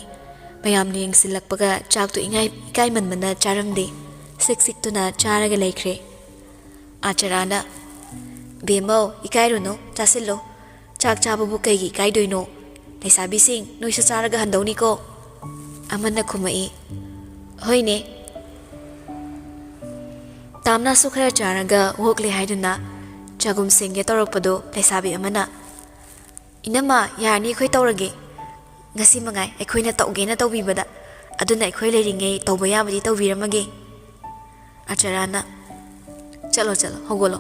ꯃꯌꯥꯝꯅ ꯌꯦꯡꯁꯤꯜꯂꯛꯄꯒ ꯆꯥꯛꯇꯨ ꯏꯉꯥꯏ-, ꯏꯀꯥꯏꯃꯟꯕꯅ ꯆꯥꯔꯝꯗꯦ꯫ ꯁꯤꯛ ꯁꯤꯛꯇꯨꯅ ꯆꯥꯔꯒ ꯂꯩꯈ꯭ꯔꯦ꯫ ꯑꯥꯆꯥꯔꯥꯅ, "ꯕꯦꯝꯃꯧ, ꯏꯀꯥꯏꯔꯨꯅꯨ, ꯆꯥꯁꯤꯜꯂꯨ꯫ ꯆꯥꯛ ꯆꯥꯕꯕꯨ ꯀꯩꯒꯤ ꯏꯀꯥꯏꯗꯣꯏꯅꯣ? ꯂꯩꯁꯥꯕꯤꯁꯤꯡ, ꯅꯣꯏꯁꯨ ꯆꯥꯔꯒ ꯍꯟꯗꯧꯅꯤꯀꯣ꯫" ꯑꯃꯅ ꯈꯨꯝꯃꯛꯏ, "ꯍꯣꯏꯅꯦ꯫" ꯇꯥꯝꯅꯥꯁꯨ ꯈꯔ ꯆꯥꯔꯒ ꯑꯣꯛꯂꯦ ꯍꯥꯏꯗꯨꯅ ꯆꯒꯨꯝ ꯁꯦꯡꯒꯦ ꯇꯧꯔꯛꯄꯗꯨ ꯂꯩꯁꯥꯕꯤ ꯑꯃꯅ, ꯏꯅꯝꯃ, ꯌꯥꯔꯅꯤ, ꯑꯩꯈꯣꯏ ꯇꯧꯔꯒꯦ꯫ ꯉꯁꯤ ꯃꯉꯥꯏ ꯑꯩꯈꯣꯏꯅ ꯇꯧꯒꯦꯅ ꯇꯧꯕꯤꯕꯗ, ꯑꯗꯨꯅ ꯑꯩꯈꯣꯏ ꯂꯩꯔꯤꯉꯩ ꯇꯧꯕ ꯌꯥꯕꯗꯤ ꯇꯧꯕꯤꯔꯝꯃꯒꯦ꯫ ꯑꯆꯔꯥꯅ, "ꯆꯠꯂꯣ, ꯆꯠꯂꯣ, ꯍꯧꯒꯠꯂꯣ꯫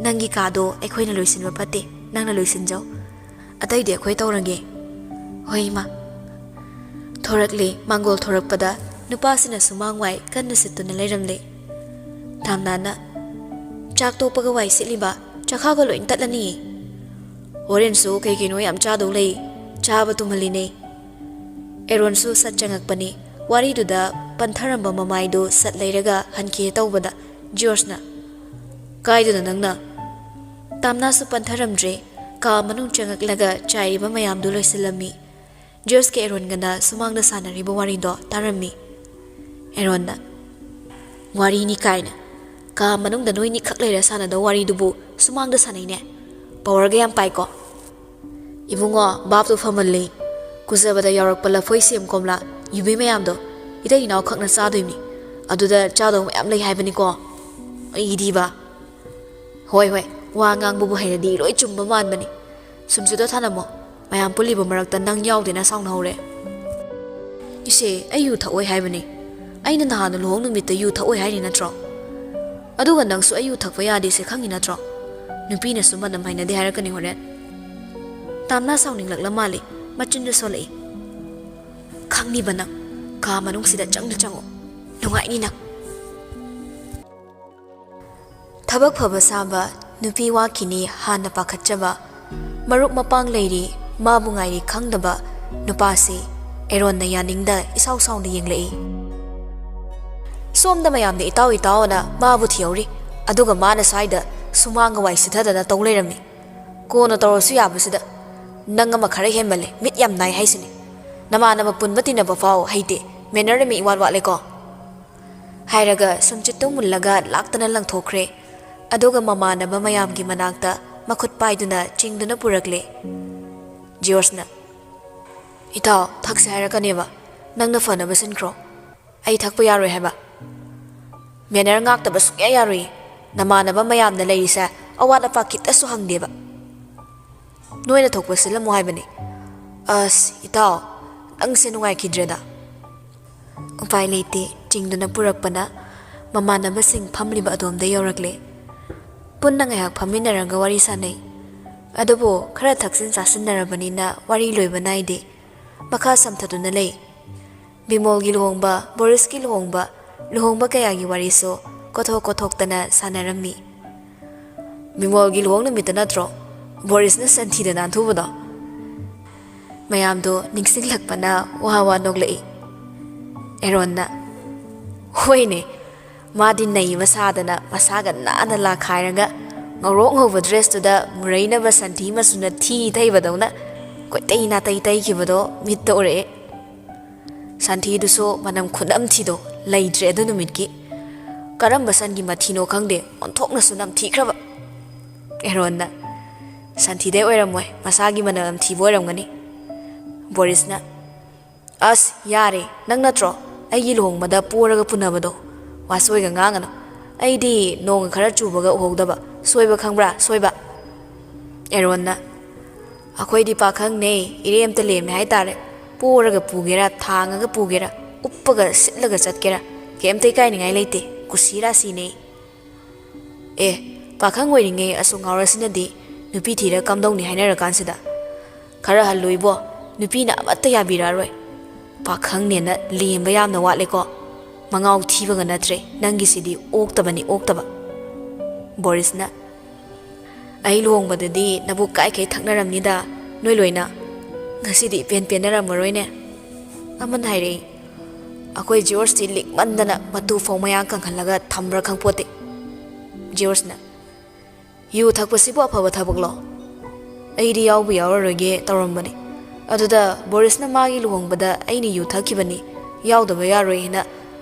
ꯅꯪꯒꯤ ꯀꯥꯗꯣ ꯑꯩꯈꯣꯏꯅ ꯂꯣꯏꯁꯤꯟꯕ ꯐꯠꯇꯦ, ꯅꯪꯅ ꯂꯣꯏꯁꯤꯟꯖꯧ꯫ ꯑꯇꯩꯗꯤ ꯑꯩꯈꯣꯏ ꯇꯧꯔꯒꯦ꯫" "ꯍꯣꯏ, ꯏꯃꯥ꯫" ꯊꯣꯔꯛꯂꯦ꯫ ꯃꯥꯡꯒꯣꯜ ꯊꯣꯔꯛꯄꯗ ꯅꯨꯄꯥꯁꯤꯅ ꯁꯨꯃꯥꯡ ꯋꯥꯏ ꯀꯟꯅ ꯁꯤꯠꯇꯨꯅ ꯂꯩꯔꯝꯂꯦ꯫ ꯇꯥꯝꯅꯥꯅ, "ꯆꯥꯛ ꯇꯣꯛꯄꯒ ꯋꯥꯏ ꯁꯤꯠꯂꯤꯕ? ꯆꯈꯥꯎꯒ ꯂꯣꯏ ꯇꯠꯂꯅꯤꯌꯦ꯫ ꯍꯣꯔꯦꯟꯁꯨ ꯀꯩ ꯀꯩꯅꯣ ꯌꯥꯝ ꯆꯥꯗꯧ ꯂꯩ꯫ ꯆꯥꯕ ꯇꯨꯝꯍꯜꯂꯤꯅꯦ꯫" ꯑꯦꯔꯣꯟꯁꯨ ꯁꯠ ꯆꯪꯉꯛꯄꯅꯤ꯫ ꯋꯥꯔꯤꯗꯨꯗ ꯄꯟꯊꯔꯝꯕ ꯃꯃꯥꯏꯗꯨ ꯁꯠ ꯂꯩꯔꯒ ꯍꯟꯈꯤꯒꯦ ꯇꯧꯕꯗ ꯖꯤꯌꯣꯔꯖꯅ, "ꯀꯥꯏꯗꯅꯣ ꯅꯪꯅ?" ꯇꯥꯝꯅꯥꯁꯨ ꯄꯟꯊꯔꯝꯗ꯭ꯔꯦ꯫ ꯀꯥ ꯃꯅꯨꯡ ꯆꯪꯉꯛꯂꯒ ꯆꯥꯏꯔꯤꯕ ꯃꯌꯥꯝꯗꯨ ꯂꯣꯏꯁꯤꯜꯂꯝꯃꯤ꯫ ꯖꯤꯌꯣꯔꯖꯀ ꯑꯦꯔꯣꯟꯒꯅ ꯁꯨꯃꯥꯡꯗ ꯁꯥꯟꯅꯔꯤꯕ ꯋꯥꯔꯤꯗꯣ ꯇꯥꯔꯝꯃꯤ꯫ ꯑꯦꯔꯣꯟꯅ, "ꯋꯥꯔꯤꯅꯤ ꯀꯥꯏꯅ꯫ ꯀꯥ ꯃꯅꯨꯡꯗ ꯅꯣꯏꯅꯤꯈꯛ ꯂꯩꯔ ꯁꯥꯟꯅꯗꯧ ꯋꯥꯔꯤꯗꯨꯕꯨ ꯁꯨꯃꯥꯡꯗ ꯁꯥꯟꯅꯩꯅꯦ꯫ ꯄꯋꯥꯔꯒ ꯌꯥꯝ ꯄꯥꯏꯀꯣ꯫" "ꯏꯕꯨꯡꯉꯣ, ꯚꯥꯞꯇꯣ ꯐꯃꯜꯂꯤ꯫ ꯀꯨꯖꯕꯗ ꯌꯥꯎꯔꯛꯄ ꯂꯐꯣꯏ, ꯁꯦꯝ, ꯀꯣꯝꯂꯥ, ꯌꯨꯕꯤ ꯃꯌꯥꯝꯗꯣ ꯏꯇꯩ ꯏꯅꯥꯎ ꯈꯛꯅ ꯆꯥꯗꯣꯏꯅꯤ꯫ ꯑꯗꯨꯗ ꯆꯥꯗꯧ ꯃꯌꯥꯝ ꯂꯩ ꯍꯥꯏꯕꯅꯤꯀꯣ꯫ ꯑꯩꯗꯤꯕ꯫" "ꯍꯣꯏ, ꯍꯣꯏ, ꯋꯥ ꯉꯥꯡꯕꯕꯨ ꯍꯩꯔꯗꯤ ꯂꯣꯏ ꯆꯨꯝꯕ ꯃꯥꯟꯕꯅꯤ꯫ ꯁꯨꯝꯁꯤꯠꯇꯣ ꯊꯥꯅꯝꯃꯣ꯫ ꯃꯌꯥꯝ ꯄꯨꯜꯂꯤꯕ ꯃꯔꯛꯇ ꯅꯪ ꯌꯥꯎꯗꯦꯅ ꯁꯥꯎꯅꯍꯧꯔꯦ꯫" "ꯏꯆꯦ, ꯑꯩ ꯌꯨ ꯊꯛꯑꯣꯏ ꯍꯥꯏꯕꯅꯤ꯫ ꯑꯩꯅ ꯅꯍꯥꯟ ꯂꯨꯍꯣꯡ ꯅꯨꯃꯤꯠꯇ ꯌꯨ ꯊꯛꯑꯣꯏ ꯍꯥꯏꯔꯤ ꯅꯠꯇ꯭ꯔꯣ? ꯑꯗꯨꯒ ꯅꯪꯁꯨ ꯑꯩ ꯌꯨ ꯊꯛꯄ ꯌꯥꯗꯦꯁꯦ ꯈꯪꯉꯤ ꯅꯠꯇ꯭ꯔꯣ? ꯅꯨꯄꯤꯅꯁꯨ ꯃꯅꯝ ꯍꯩꯅꯗꯦ ꯍꯥꯏꯔꯛꯀꯅꯤ ꯍꯣꯔꯦꯟ꯫" ꯇꯥꯝꯅꯥ ꯁꯥꯎꯅꯤꯡꯂꯛꯂ ꯃꯥꯜꯂꯦ꯫ ꯃꯆꯤꯟꯗꯨ ꯁꯣꯜꯂꯛꯏ꯫ "ꯈꯪꯅꯤꯕ ꯅꯪ꯫ ꯀꯥ ꯃꯅꯨꯡꯁꯤꯗ ꯆꯪꯗ ꯆꯪꯉꯣ꯫ ꯅꯨꯡꯉꯥꯏꯅꯤ ꯅꯪ꯫" ꯊꯕꯛ ꯐꯕ ꯁꯥꯕ, ꯅꯨꯄꯤ ꯋꯥꯈꯤꯅꯤ ꯍꯥꯟꯅ ꯄꯥꯈꯠꯆꯕ, ꯃꯔꯨꯞ ꯃꯄꯥꯡ ꯂꯩꯔꯤ, ꯃꯥꯕꯨ ꯉꯥꯏꯔꯤ ꯈꯪꯗꯕ ꯅꯨꯄꯥꯁꯤ ꯑꯦꯔꯣꯟꯅ ꯌꯥꯅꯤꯡꯗ ꯏꯁꯥꯎ ꯁꯥꯎꯅ ꯌꯦꯡꯂꯛꯏ꯫ ꯁꯣꯝꯗ ꯃꯌꯥꯝꯅ ꯏꯇꯥꯎ ꯏꯇꯥꯎꯅ ꯃꯥꯕꯨ ꯊꯤꯍꯧꯔꯤ, ꯑꯗꯨꯒ ꯃꯥꯅ ꯁ꯭ꯋꯥꯏꯗ ꯁꯨꯃꯥꯡꯒ ꯋꯥꯏ ꯁꯤꯊꯗꯅ ꯇꯧ ꯂꯩꯔꯝꯃꯤ꯫ ꯀꯣꯟꯅ ꯇꯧꯔꯁꯨ ꯌꯥꯕꯁꯤꯗ꯫ "ꯅꯪ ꯑꯃ ꯈꯔ ꯍꯦꯟꯃꯜꯂꯦ, ꯃꯤꯠ ꯌꯥꯝ ꯅꯥꯏ ꯍꯥꯏꯁꯤꯅꯤ꯫ ꯅꯃꯥꯟꯅꯕ ꯄꯨꯟꯕ ꯇꯤꯟꯅꯕ ꯐꯥꯎ ꯍꯩꯇꯦ, ꯃꯦꯅꯔ ꯑꯃ ꯏꯋꯥꯠ ꯋꯥꯠꯂꯦꯀꯣ꯫" ꯍꯥꯏꯔꯒ ꯁꯨꯝꯆꯤꯠꯇꯨ ꯃꯨꯜꯂꯒ ꯂꯥꯛꯇꯅ ꯂꯪꯊꯣꯛꯈ꯭ꯔꯦ꯫ ꯑꯗꯨꯒ ꯃꯃꯥꯟꯅꯕ ꯃꯌꯥꯝꯒꯤ ꯃꯅꯥꯛꯇ ꯃꯈꯨꯠ ꯄꯥꯏꯗꯨꯅ ꯆꯤꯡꯗꯨꯅ ꯄꯨꯔꯛꯂꯦ꯫ ꯖꯤꯌꯣꯔꯖꯅ, "ꯏꯇꯥꯎ, ꯊꯛꯁꯦ ꯍꯥꯏꯔꯛꯀꯅꯦꯕ꯫ ꯅꯪꯅ ꯐꯅꯕ ꯁꯤꯟꯈ꯭ꯔꯣ꯫ ꯑꯩ ꯊꯛꯄ ꯌꯥꯔꯣꯏ ꯍꯥꯏꯕ꯫ ꯃꯦꯅꯔ ꯉꯥꯛꯇꯕ ꯁꯨꯡꯌꯥ ꯌꯥꯔꯣꯏꯌꯦ꯫ ꯅꯃꯥꯟꯅꯕ ꯃꯌꯥꯝꯅ ꯂꯩꯔꯤꯁꯦ ꯑꯋꯥꯠ ꯑꯄꯥ ꯈꯤꯇꯁꯨ ꯍꯪꯗꯦꯕ꯫" ꯅꯣꯏꯅ ꯊꯣꯛꯄ ꯁꯤꯜꯂꯝꯃꯣ ꯍꯥꯏꯕꯅꯤ꯫ ꯑꯁ, ꯏꯇꯥꯎ, ꯅꯪꯁꯦ ꯅꯨꯡꯉꯥꯏꯈꯤꯗ꯭ꯔꯦꯗ꯫ ꯎꯄꯥꯏ ꯂꯩꯇꯦ, ꯆꯤꯡꯗꯨꯅ ꯄꯨꯔꯛꯄꯅ ꯃꯃꯥꯟꯅꯕꯁꯤꯡ ꯐꯝꯂꯤꯕ ꯑꯗꯣꯝꯗ ꯌꯧꯔꯛꯂꯦ꯫ ꯄꯨꯟꯅ ꯉꯥꯏꯍꯥꯛ ꯐꯝꯃꯤꯟꯅꯔꯒ ꯋꯥꯔꯤ ꯁꯥꯟꯅꯩ꯫ ꯑꯗꯨꯕꯨ ꯈꯔ ꯊꯛꯆꯤꯟ ꯆꯥꯁꯤꯟꯅꯔꯕꯅꯤꯅ ꯋꯥꯔꯤ ꯂꯣꯏꯕ ꯅꯥꯏꯗꯦ꯫ ꯃꯈꯥ ꯁꯝꯊꯗꯨꯅ ꯂꯩ꯫ ꯕꯤꯃꯣꯜꯒꯤ ꯂꯨꯍꯣꯡꯕ, ꯕꯣꯔꯤꯁꯀꯤ ꯂꯨꯍꯣꯡꯕ, ꯂꯨꯍꯣꯡꯕ ꯀꯌꯥꯒꯤ ꯋꯥꯔꯤꯁꯨ ꯀꯣꯊꯣꯛ ꯀꯣꯊꯣꯛꯇꯅ ꯁꯥꯟꯅꯔꯝꯃꯤ꯫ ꯕꯤꯃꯣꯜꯒꯤ ꯂꯨꯍꯣꯡ ꯅꯨꯃꯤꯠꯇ ꯅꯠꯇ꯭ꯔꯣ ꯕꯣꯔꯤꯁꯅ ꯁꯟꯊꯤꯗ ꯅꯥꯟꯊꯨꯕꯗꯣ? ꯃꯌꯥꯝꯗꯣ ꯅꯤꯡꯁꯤꯡꯂꯛꯄꯅ ꯋꯥ ꯋꯥ ꯅꯣꯛꯂꯛꯏ꯫ ꯑꯦꯔꯣꯟꯅ, "ꯍꯣꯏꯅꯦ, ꯃꯥꯗꯤ ꯅꯩꯕ ꯁꯥꯗꯅ ꯃꯁꯥꯒ ꯅꯥꯟꯅ ꯂꯥꯛꯈꯥꯏꯔꯒ ꯉꯧꯔꯣꯛ ꯉꯧꯕ ꯗ꯭ꯔꯦꯁꯇꯨꯗ ꯃꯨꯔꯩꯅꯕ ꯁꯟꯊꯤ ꯃꯆꯨꯅ ꯊꯤ ꯇꯩꯕꯗꯧꯅ ꯀꯣꯏꯇꯩ ꯅꯥꯇꯩ ꯇꯩꯈꯤꯕꯗꯣ ꯃꯤꯠꯇ ꯎꯔꯛꯑꯦ꯫ ꯁꯟꯊꯤꯗꯨꯁꯨ ꯃꯅꯝ ꯈꯨꯅꯝꯊꯤꯗꯣ ꯂꯩꯇ꯭ꯔꯦ ꯑꯗꯨ ꯅꯨꯃꯤꯠꯀꯤ꯫ ꯀꯔꯝꯕ ꯁꯟꯒꯤ ꯃꯊꯤꯅꯣ ꯈꯪꯗꯦ, ꯑꯣꯟꯊꯣꯛꯅꯁꯨ ꯅꯝꯊꯤꯈ꯭ꯔꯕ꯫" ꯑꯦꯔꯣꯟꯅ, "ꯁꯟꯊꯤꯗꯩ ꯑꯣꯏꯔꯝꯃꯣꯏ, ꯃꯁꯥꯒꯤ ꯃꯅꯝ ꯅꯝꯊꯤꯕ ꯑꯣꯏꯔꯝꯒꯅꯤ꯫" ꯕꯣꯔꯤꯁꯅ, "ꯑꯁ, ꯌꯥꯔꯦ, ꯅꯪ ꯅꯠꯇ꯭ꯔꯣ ꯑꯩꯒꯤ ꯂꯨꯍꯣꯡꯕꯗ ꯄꯣꯔꯒ ꯄꯨꯅꯕꯗꯣ? ꯋꯥꯁꯣꯏꯒ ꯉꯥꯡꯒꯅꯨ꯫ ꯑꯩꯗꯤ ꯅꯣꯡꯒ ꯈꯔ ꯆꯨꯕꯒ ꯎꯍꯧꯗꯕ꯫ ꯁꯣꯏꯕ ꯈꯪꯕ꯭ꯔꯥ, ꯁꯣꯏꯕ?" ꯑꯦꯔꯣꯟꯅ, "ꯑꯩꯈꯣꯏꯗꯤ ꯄꯥꯈꯪꯅꯦ, ꯏꯔꯦꯝꯇ ꯂꯦꯝꯃꯦ ꯍꯥꯏꯇꯥꯔꯦ꯫ ꯄꯣꯔꯒ ꯄꯨꯒꯦꯔꯥ, ꯊꯥꯡꯉꯒ ꯄꯨꯒꯦꯔꯥ, ꯎꯞꯄꯒ ꯁꯤꯠꯂꯒ ꯆꯠꯀꯦꯔꯥ, ꯀꯩꯝꯇ ꯏꯀꯥꯏꯅꯤꯡꯉꯥꯏ ꯂꯩꯇꯦ, ꯀꯨꯁꯤ ꯔꯥꯁꯤꯅꯦ꯫" ꯑꯦ, ꯄꯥꯈꯪ ꯑꯣꯏꯔꯤꯉꯩ ꯑꯁꯨꯛ ꯉꯥꯎꯔꯁꯤꯅꯗꯤ ꯅꯨꯄꯤ ꯊꯤꯔ ꯀꯝꯗꯧꯅꯤ ꯍꯥꯏꯅꯔꯀꯥꯟꯁꯤꯗ? ꯈꯔ ꯍꯜꯂꯨ ꯏꯕꯣ, ꯅꯨꯄꯤꯅ ꯑꯃꯠꯇ ꯌꯥꯕꯤꯔꯛꯑꯔꯣꯏ꯫ ꯄꯥꯈꯪꯅꯦꯅ ꯂꯦꯝꯕ ꯌꯥꯝꯅ ꯋꯥꯠꯂꯦꯀꯣ꯫ ꯃꯉꯥꯎ ꯊꯤꯕꯒ ꯅꯠꯇ꯭ꯔꯦ, ꯅꯪꯒꯤꯁꯤꯗꯤ ꯑꯣꯛꯇꯕꯅꯤ, ꯑꯣꯛꯇꯕ꯫ ꯕꯣꯔꯤꯁꯅ, "ꯑꯩ ꯂꯨꯍꯣꯡꯕꯗꯗꯤ ꯅꯕꯨꯛ ꯀꯥꯏꯈꯩ ꯊꯛꯅꯔꯝꯅꯤꯗ ꯅꯣꯏ ꯂꯣꯏꯅ꯫ ꯉꯁꯤꯗꯤ ꯏꯄꯦꯟ ꯄꯦꯟꯅꯔꯝꯃꯔꯣꯏꯅꯦ꯫" ꯑꯃꯅ ꯍꯥꯏꯔꯛꯏ, "ꯑꯩꯈꯣꯏ ꯖꯤꯑꯣꯔꯖꯇꯤ ꯂꯤꯛꯃꯟꯗꯅ ꯃꯇꯨ ꯐꯥꯎ ꯃꯌꯥ ꯀꯪꯍꯜꯂꯒ ꯊꯝꯕ꯭ꯔꯥ ꯈꯪꯄꯣꯠꯇꯦ꯫" ꯖꯤꯑꯣꯔꯖꯅ, "ꯌꯨ ꯊꯛꯄꯁꯤꯕꯨ ꯑꯐꯕ ꯊꯕꯛꯂꯣ? ꯑꯩꯗꯤ ꯌꯥꯎꯕꯨ ꯌꯥꯎꯔꯔꯣꯏꯒꯦ ꯇꯧꯔꯝꯕꯅꯤ꯫ ꯑꯗꯨꯗ ꯕꯣꯔꯤꯁꯅ ꯃꯥꯒꯤ ꯂꯨꯍꯣꯡꯕꯗ ꯑꯩꯅ ꯌꯨ ꯊꯛꯈꯤꯕꯅꯤ, ꯌꯥꯎꯗꯕ ꯌꯥꯔꯣꯏ ꯍꯥꯏꯅ꯫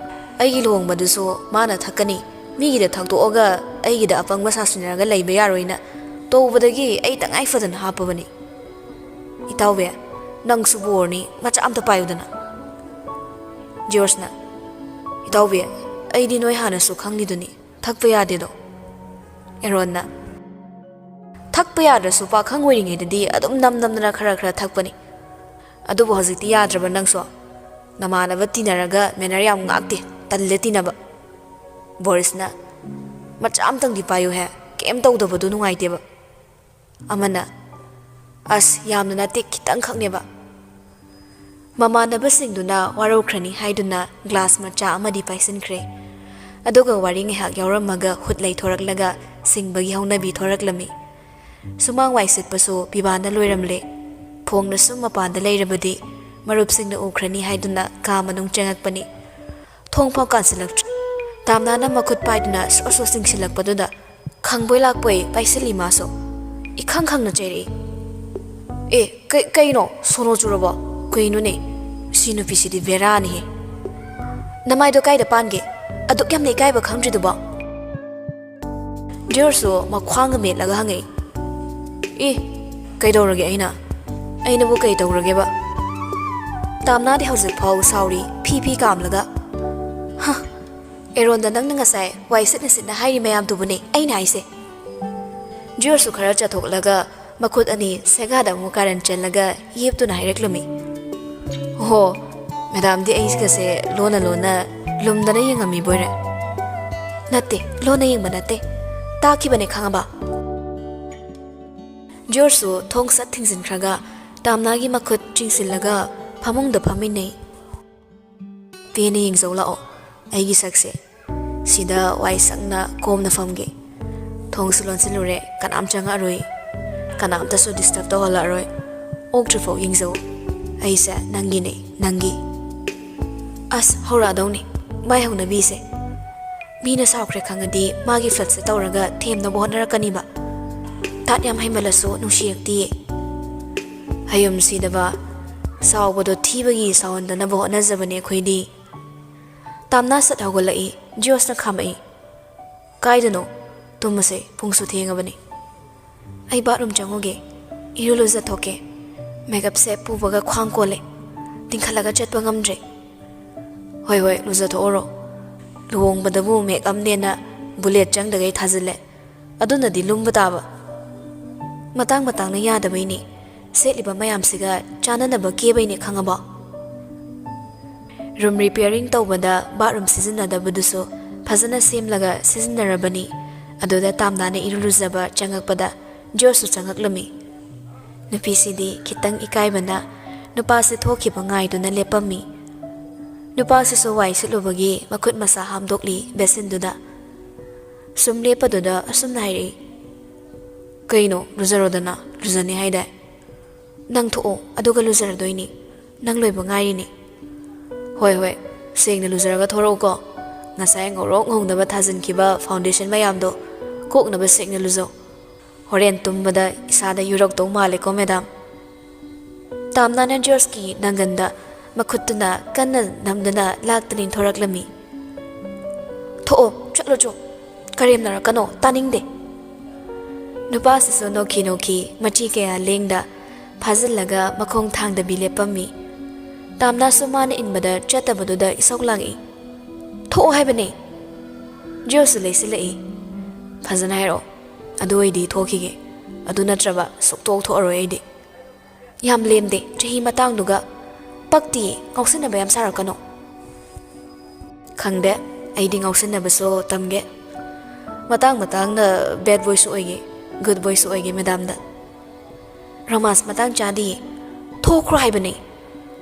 ꯑꯩꯒꯤ ꯂꯨꯍꯣꯡꯕꯗꯨꯁꯨ ꯃꯥꯅ ꯊꯛꯀꯅꯤ, ꯃꯤꯒꯤꯗ ꯊꯛꯇꯣꯛꯑꯒ ꯑꯩꯒꯤꯗ ꯑꯄꯪꯕ ꯁꯥꯁꯤꯟꯅꯔꯒ ꯂꯩꯕ ꯌꯥꯔꯣꯏꯅ ꯇꯧꯕꯗꯒꯤ ꯑꯩ ꯇꯉꯥꯏ ꯐꯗꯅ ꯍꯥꯞꯄꯕꯅꯤ꯫ ꯏꯇꯥꯎꯕꯤ, ꯅꯪꯁꯨ ꯕꯣꯔꯅꯤ, ꯃꯆꯥ ꯑꯝꯇ ꯄꯥꯏꯌꯨꯗꯅ꯫" ꯖꯤꯑꯣꯔꯖꯅ, "ꯏꯇꯥꯎꯕꯤ, ꯑꯩꯗꯤ ꯅꯣꯏ ꯍꯥꯟꯅꯁꯨ ꯈꯪꯂꯤꯗꯨꯅꯤ, ꯊꯛꯄ ꯌꯥꯗꯦꯗꯣ꯫" ꯑꯦꯔꯣꯟꯅ, ꯊꯛꯄ ꯌꯥꯗ꯭ꯔꯁꯨ ꯄꯥꯈꯪ ꯑꯣꯏꯔꯤꯉꯩꯗꯗꯤ ꯑꯗꯨꯝ ꯅꯝ ꯅꯝꯗꯅ ꯈꯔ ꯈꯔ ꯊꯛꯄꯅꯤ꯫ ꯑꯗꯨꯕꯨ ꯍꯧꯖꯤꯛꯇꯤ ꯌꯥꯗ꯭ꯔꯕ ꯅꯪꯁꯨ? ꯅꯃꯥꯟꯅꯕ ꯇꯤꯟꯅꯔꯒ ꯃꯦꯅꯔ ꯌꯥꯝ ꯉꯥꯛꯇꯦ, ꯇꯜꯂꯦ ꯇꯤꯟꯅꯕ꯫ ꯕꯣꯔꯤꯁꯅ, "ꯃꯆꯥ ꯑꯝꯇꯪꯗꯤ ꯄꯥꯏꯌꯨꯍꯦ, ꯀꯩꯝ ꯇꯧꯗꯕꯗꯣ ꯅꯨꯡꯉꯥꯏꯇꯦꯕ"꯫ ꯑꯃꯅ, "ꯑꯁ, ꯌꯥꯝꯅ ꯅꯠꯇꯦ, ꯈꯤꯇꯪꯈꯛꯅꯦꯕ"꯫ ꯃꯃꯥꯟꯅꯕꯁꯤꯡꯗꯨꯅ ꯋꯥꯔꯧꯈ꯭ꯔꯅꯤ ꯍꯥꯏꯗꯨꯅ ꯒ꯭ꯂꯥꯁ ꯃꯆꯥ ꯑꯃꯗꯤ ꯄꯥꯏꯁꯤꯟꯈ꯭ꯔꯦ꯫ ꯑꯗꯨꯒ ꯋꯥꯔꯤ ꯉꯥꯏꯍꯥꯛ ꯌꯥꯎꯔꯝꯃꯒ ꯍꯨꯠ ꯂꯩꯊꯣꯔꯛꯂꯒ ꯁꯤꯡꯕꯒꯤ ꯍꯧꯅꯕꯤ ꯊꯣꯔꯛꯂꯝꯃꯤ꯫ ꯁꯨꯃꯥꯡ ꯋꯥꯏ ꯁꯤꯠꯄꯁꯨ ꯄꯤꯕꯥꯅ ꯂꯣꯏꯔꯝꯂꯦ꯫ ꯐꯣꯡꯅ ꯁꯨꯝ ꯃꯄꯥꯟꯗ ꯂꯩꯔꯕꯗꯤ ꯃꯔꯨꯞꯁꯤꯡꯅ ꯎꯈ꯭ꯔꯅꯤ ꯍꯥꯏꯗꯨꯅ ꯀꯥ ꯃꯅꯨꯡ ꯆꯪꯉꯛꯄꯅꯤ꯫ ꯊꯣꯡ ꯐꯥꯎ ꯀꯥꯟꯁꯤꯜꯂꯛꯇ꯭ꯔꯤ꯫ ꯇꯥꯝꯅꯥꯅ ꯃꯈꯨꯠ ꯄꯥꯏꯗꯨꯅ ꯁ꯭ꯔꯣ ꯁ꯭ꯔꯣ ꯆꯤꯡꯁꯤꯜꯂꯛꯄꯗꯨꯗ ꯈꯪꯕꯣꯏ ꯂꯥꯛꯄꯣꯏ ꯄꯥꯏꯁꯤꯜꯂꯤ ꯃꯥꯁꯨ꯫ ꯏꯈꯪ ꯈꯪꯅ ꯆꯩꯔꯛꯏ꯫ "ꯑꯦ, ꯀꯩ-, ꯀꯩꯅꯣ? ꯁꯣꯅꯣ ꯆꯨꯔꯕꯣ? ꯀꯩꯅꯣꯅꯦ? ꯁꯤ ꯅꯨꯄꯤꯁꯤꯗꯤ ꯕꯦꯔꯥꯅꯤꯍꯦ꯫ ꯅꯃꯥꯏꯗꯣ ꯀꯥꯏꯗ ꯄꯥꯟꯒꯦ? ꯑꯗꯨꯛ ꯌꯥꯝꯅ ꯏꯀꯥꯏꯕ ꯈꯪꯗ꯭ꯔꯤꯗꯨꯕꯣ?" ꯖꯣꯔꯖꯁꯨ ꯃꯈ꯭ꯋꯥꯡꯒ ꯃꯦꯠꯂꯒ ꯍꯪꯉꯛꯏ꯫ "ꯑꯦ, ꯀꯩꯗꯧꯔꯒꯦ ꯑꯩꯅ? ꯑꯩꯅꯕꯨ ꯀꯩ ꯇꯧꯔꯒꯦꯕ?" ꯇꯥꯝꯅꯥꯗꯤ ꯍꯧꯖꯤꯛ ꯐꯥꯎ ꯁꯥꯎꯔꯤ, ꯐꯤ ꯐꯤ ꯀꯥꯝꯂꯒ꯫ "ꯍ, ꯑꯦꯔꯣꯟꯗ ꯅꯪꯅ ꯉꯁꯥꯏ ꯋꯥꯏ ꯁꯤꯠꯅ ꯁꯤꯠꯅ ꯍꯥꯏꯔꯤ ꯃꯌꯥꯝꯗꯨꯕꯨꯅꯦ ꯑꯩꯅ ꯍꯥꯏꯁꯦ"꯫ ꯖꯣꯔꯖꯁꯨ ꯈꯔ ꯆꯠꯊꯣꯛꯂꯒ ꯃꯈꯨꯠ ꯑꯅꯤ ꯁꯦꯒꯥꯗ ꯑꯃꯨꯛ ꯀꯥꯔꯟ ꯆꯦꯜꯂꯒ ꯌꯦꯞꯇꯨꯅ ꯍꯥꯏꯔꯛꯂꯝꯃꯤ꯫ "ꯍꯣ, ꯃꯦꯗꯥꯝꯗꯤ ꯑꯩꯒꯁꯦ ꯂꯣꯟꯅ ꯂꯣꯟꯅ ꯂꯨꯝꯗꯅ ꯌꯦꯡꯉꯝꯃꯤꯕꯣꯏꯔꯦ"꯫ "ꯅꯠꯇꯦ, ꯂꯣꯟꯅ ꯌꯦꯡꯕ ꯅꯠꯇꯦ, ꯇꯥꯛꯈꯤꯕꯅꯦ, ꯈꯪꯉꯕ?" ꯖꯣꯔꯖꯁꯨ ꯊꯣꯡ ꯁꯠ ꯊꯤꯡꯖꯤꯟꯈ꯭ꯔꯒ ꯇꯥꯝꯅꯥꯒꯤ ꯃꯈꯨꯠ ꯆꯤꯡꯁꯤꯜꯂꯒ ꯐꯃꯨꯡꯗ ꯐꯝꯃꯤꯟꯅꯩ꯫ "ꯄꯦꯟꯅ ꯌꯦꯡꯖꯧ ꯂꯥꯛꯑꯣ ꯑꯩꯒꯤ ꯁꯛꯁꯦ꯫ ꯁꯤꯗ ꯋꯥꯏ ꯁꯪꯅ ꯀꯣꯝꯅ ꯐꯝꯒꯦ꯫ ꯊꯣꯡꯁꯨ ꯂꯣꯟꯁꯤꯜꯂꯨꯔꯦ, ꯀꯅꯥꯝ ꯆꯪꯉꯛꯑꯔꯣꯏ, ꯀꯅꯥꯝꯇꯁꯨ ꯗꯤꯁꯇꯔꯕ ꯇꯧꯍꯜꯂꯛꯑꯔꯣꯏ꯫ ꯑꯣꯛꯇ꯭ꯔꯤꯐꯥꯎ ꯌꯦꯡꯖꯧ, ꯑꯩꯁꯦ ꯅꯪꯒꯤꯅꯦ, ꯅꯪꯒꯤ"꯫ ꯑꯁ, ꯍꯧꯔꯛꯑꯗꯧꯅꯤ ꯃꯥꯏ ꯍꯧꯅꯕꯤꯁꯦ꯫ ꯃꯤꯅ ꯁꯥꯎꯈ꯭ꯔꯦ ꯈꯪꯉꯗꯤ ꯃꯥꯒꯤ ꯐ꯭ꯂꯠꯁꯦ ꯇꯧꯔꯒ ꯊꯦꯝꯅꯕ ꯍꯣꯠꯅꯔꯛꯀꯅꯤꯕ꯫ ꯇꯥꯠ ꯌꯥꯝ ꯍꯩꯃꯜꯂꯁꯨ ꯅꯨꯡꯁꯤꯔꯛꯇꯤꯌꯦ꯫ ꯍꯌꯨꯝ ꯁꯤꯗꯕ, ꯁꯥꯎꯕꯗꯣ ꯊꯤꯕꯒꯤ ꯁꯥꯎꯍꯟꯗꯅꯕ ꯍꯣꯠꯅꯖꯕꯅꯦ ꯑꯩꯈꯣꯏꯗꯤ꯫ ꯇꯥꯝꯅꯥ ꯁꯠ ꯍꯧꯒꯠꯂꯛꯏ꯫ ꯖꯤꯌꯣꯁꯅ ꯈꯥꯝꯃꯛꯏ꯫ "ꯀꯥꯏꯗꯅꯣ? ꯇꯨꯝꯃꯁꯦ, ꯄꯨꯡꯁꯨ ꯊꯦꯡꯉꯕꯅꯤ"꯫ "ꯑꯩ ꯕꯥꯠꯔꯨꯝ ꯆꯪꯉꯨꯒꯦ, ꯏꯔꯨ ꯂꯨꯖꯊꯣꯛꯀꯦ꯫ ꯃꯦꯀꯞꯁꯦ ꯄꯨꯕꯒ ꯈ꯭ꯋꯥꯡ ꯀꯣꯜꯂꯦ꯫ ꯇꯤꯡꯈꯠꯂꯒ ꯆꯠꯄ ꯉꯝꯗ꯭ꯔꯦ"꯫ "ꯍꯣꯏ ꯍꯣꯏ, ꯂꯨꯖꯊꯣꯛꯎꯔꯣ꯫ ꯂꯨꯍꯣꯡꯕꯗꯕꯨ ꯃꯦꯛꯑꯞꯅꯦꯅ ꯕꯨꯂꯦꯠ ꯆꯪꯗꯒꯩ ꯊꯥꯖꯤꯜꯂꯦ꯫ ꯑꯗꯨꯅꯗꯤ ꯂꯨꯝꯕ ꯇꯥꯕ"꯫ ꯃꯇꯥꯡ ꯃꯇꯥꯡꯅ ꯌꯥꯗꯕꯩꯅꯦ꯫ ꯁꯦꯠꯂꯤꯕ ꯃꯌꯥꯝꯁꯤꯒ ꯆꯥꯟꯅꯅꯕ ꯀꯦꯕꯩꯅꯦ, ꯈꯪꯉꯕꯣ? ꯔꯨꯝ ꯔꯤꯄꯤꯌꯥꯔꯤꯡ ꯇꯧꯕꯗ ꯕꯥꯠꯔꯨꯝ ꯁꯤꯖꯤꯟꯅꯗꯕꯗꯨꯁꯨ ꯐꯖꯅ ꯁꯦꯝꯂꯒ ꯁꯤꯖꯤꯟꯅꯔꯕꯅꯤ꯫ ꯑꯗꯨꯗ ꯇꯥꯝꯅꯥꯅ ꯏꯔꯨ ꯂꯨꯖꯕ ꯆꯪꯉꯛꯄꯗ ꯖꯣꯔꯖꯁꯨ ꯆꯪꯉꯛꯂꯝꯃꯤ꯫ ꯅꯨꯄꯤꯁꯤꯗꯤ ꯈꯤꯇꯪ ꯏꯀꯥꯏꯕꯅ ꯅꯨꯄꯥꯁꯤ ꯊꯣꯛꯈꯤꯕ ꯉꯥꯏꯗꯨꯅ ꯂꯦꯞꯄꯝꯃꯤ꯫ ꯅꯨꯄꯥꯁꯤꯁꯨ ꯋꯥꯏ ꯁꯤꯠꯂꯨꯕꯒꯤ ꯃꯈꯨꯠ ꯃꯁꯥ ꯍꯥꯝꯗꯣꯛꯂꯤ ꯕꯦꯁꯤꯟꯗꯨꯗ꯫ ꯁꯨꯝ ꯂꯦꯞꯄꯗꯨꯗ ꯑꯁꯨꯝꯅ ꯍꯥꯏꯔꯛꯏ, "ꯀꯩꯅꯣ, ꯂꯨꯖꯔꯣꯗꯅ, ꯂꯨꯖꯅꯤ ꯍꯥꯏꯗꯥꯏ? ꯅꯪ ꯊꯣꯛꯑꯣ, ꯑꯗꯨꯒ ꯂꯨꯖꯔꯗꯣꯏꯅꯤ꯫ ꯅꯪ ꯂꯣꯏꯕ ꯉꯥꯏꯔꯤꯅꯤ꯫" "ꯍꯣꯏ, ꯍꯣꯏ, ꯁꯦꯡꯅ ꯂꯨꯖꯔꯒ ꯊꯣꯔꯛꯎꯀꯣ꯫ ꯉꯁꯥꯏ ꯉꯧꯔꯣꯛ ꯉꯧꯅꯕ ꯊꯥꯖꯤꯟꯈꯤꯕ ꯐꯥꯎꯟꯗꯦꯁꯟ ꯃꯌꯥꯝꯗꯣ ꯀꯣꯛꯅꯕ ꯁꯦꯡꯅ ꯂꯨꯖꯧ꯫ ꯍꯣꯔꯦꯟ ꯇꯨꯝꯕꯗ ꯏꯁꯥꯗ ꯌꯨꯔꯛꯇꯧ ꯃꯥꯜꯂꯦꯀꯣ, ꯃꯦꯗꯥꯝ?" ꯇꯥꯝꯅꯥꯅ ꯖꯣꯔꯖꯀꯤ ꯅꯪꯒꯟꯗ ꯃꯈꯨꯠꯇꯨꯅ ꯀꯟꯅ ꯅꯝꯗꯨꯅ ꯂꯥꯛꯇꯅ ꯏꯟꯊꯣꯔꯛꯂꯝꯃꯤ꯫ "ꯊꯣꯛꯑꯣ, ꯆꯠꯂꯣ ꯆꯣ꯫ ꯀꯔꯦꯝꯅꯔꯛꯀꯅꯣ, ꯇꯥꯅꯤꯡꯗꯦ꯫" ꯅꯨꯄꯥꯁꯤꯁꯨ ꯅꯣꯛꯈꯤ ꯅꯣꯛꯈꯤ, ꯃꯆꯤ ꯀꯌꯥ ꯂꯦꯡꯗ ꯐꯥꯖꯤꯜꯂꯒ ꯃꯈꯣꯡ ꯊꯥꯡꯗꯕꯤ ꯂꯦꯞꯄꯝꯃꯤ꯫ ꯇꯥꯝꯅꯥꯁꯨ ꯃꯥꯅ ꯏꯟꯕꯗ ꯆꯠꯇꯕꯗꯨꯗ ꯏꯁꯧ ꯂꯥꯡꯏ꯫ "ꯊꯣꯛꯑꯣ ꯍꯥꯏꯕꯅꯦ!" ꯖꯣꯔꯖꯁꯨ ꯂꯩꯁꯤꯜꯂꯛꯏ꯫ "ꯐꯖꯅ ꯍꯥꯏꯔꯛꯑꯣ, ꯑꯗꯨ ꯑꯣꯏꯗꯤ ꯊꯣꯛꯈꯤꯒꯦ꯫ ꯑꯗꯨ ꯅꯠꯇ꯭ꯔꯕ ꯁꯨꯛꯊꯣꯛ ꯊꯣꯛꯑꯔꯣꯏ ꯑꯩꯗꯤ꯫" "ꯌꯥꯝ ꯂꯦꯝꯗꯦ, ꯆꯍꯤ ꯃꯇꯥꯡꯗꯨꯒ꯫ ꯄꯛꯇꯤꯌꯦ, ꯉꯥꯎꯁꯤꯟꯅꯕ ꯌꯥꯝ ꯁꯥꯔꯛꯀꯅꯣ꯫" "ꯈꯪꯗꯦ, ꯑꯩꯗꯤ ꯉꯥꯎꯁꯤꯟꯅꯕꯁꯨ ꯇꯝꯒꯦ꯫ ꯃꯇꯥꯡ ꯃꯇꯥꯡꯅ ꯕꯦꯗ ꯕꯣꯏꯁꯨ ꯑꯣꯏꯒꯦ, ꯒꯨꯗ ꯕꯣꯏꯁꯨ ꯑꯣꯏꯒꯦ ꯃꯦꯗꯥꯝꯗ꯫" "ꯔꯣꯃꯥꯟꯁ ꯃꯇꯥꯡ ꯆꯥꯗꯤꯌꯦ꯫ ꯊꯣꯛꯈ꯭ꯔꯣ ꯍꯥꯏꯕꯅꯦ꯫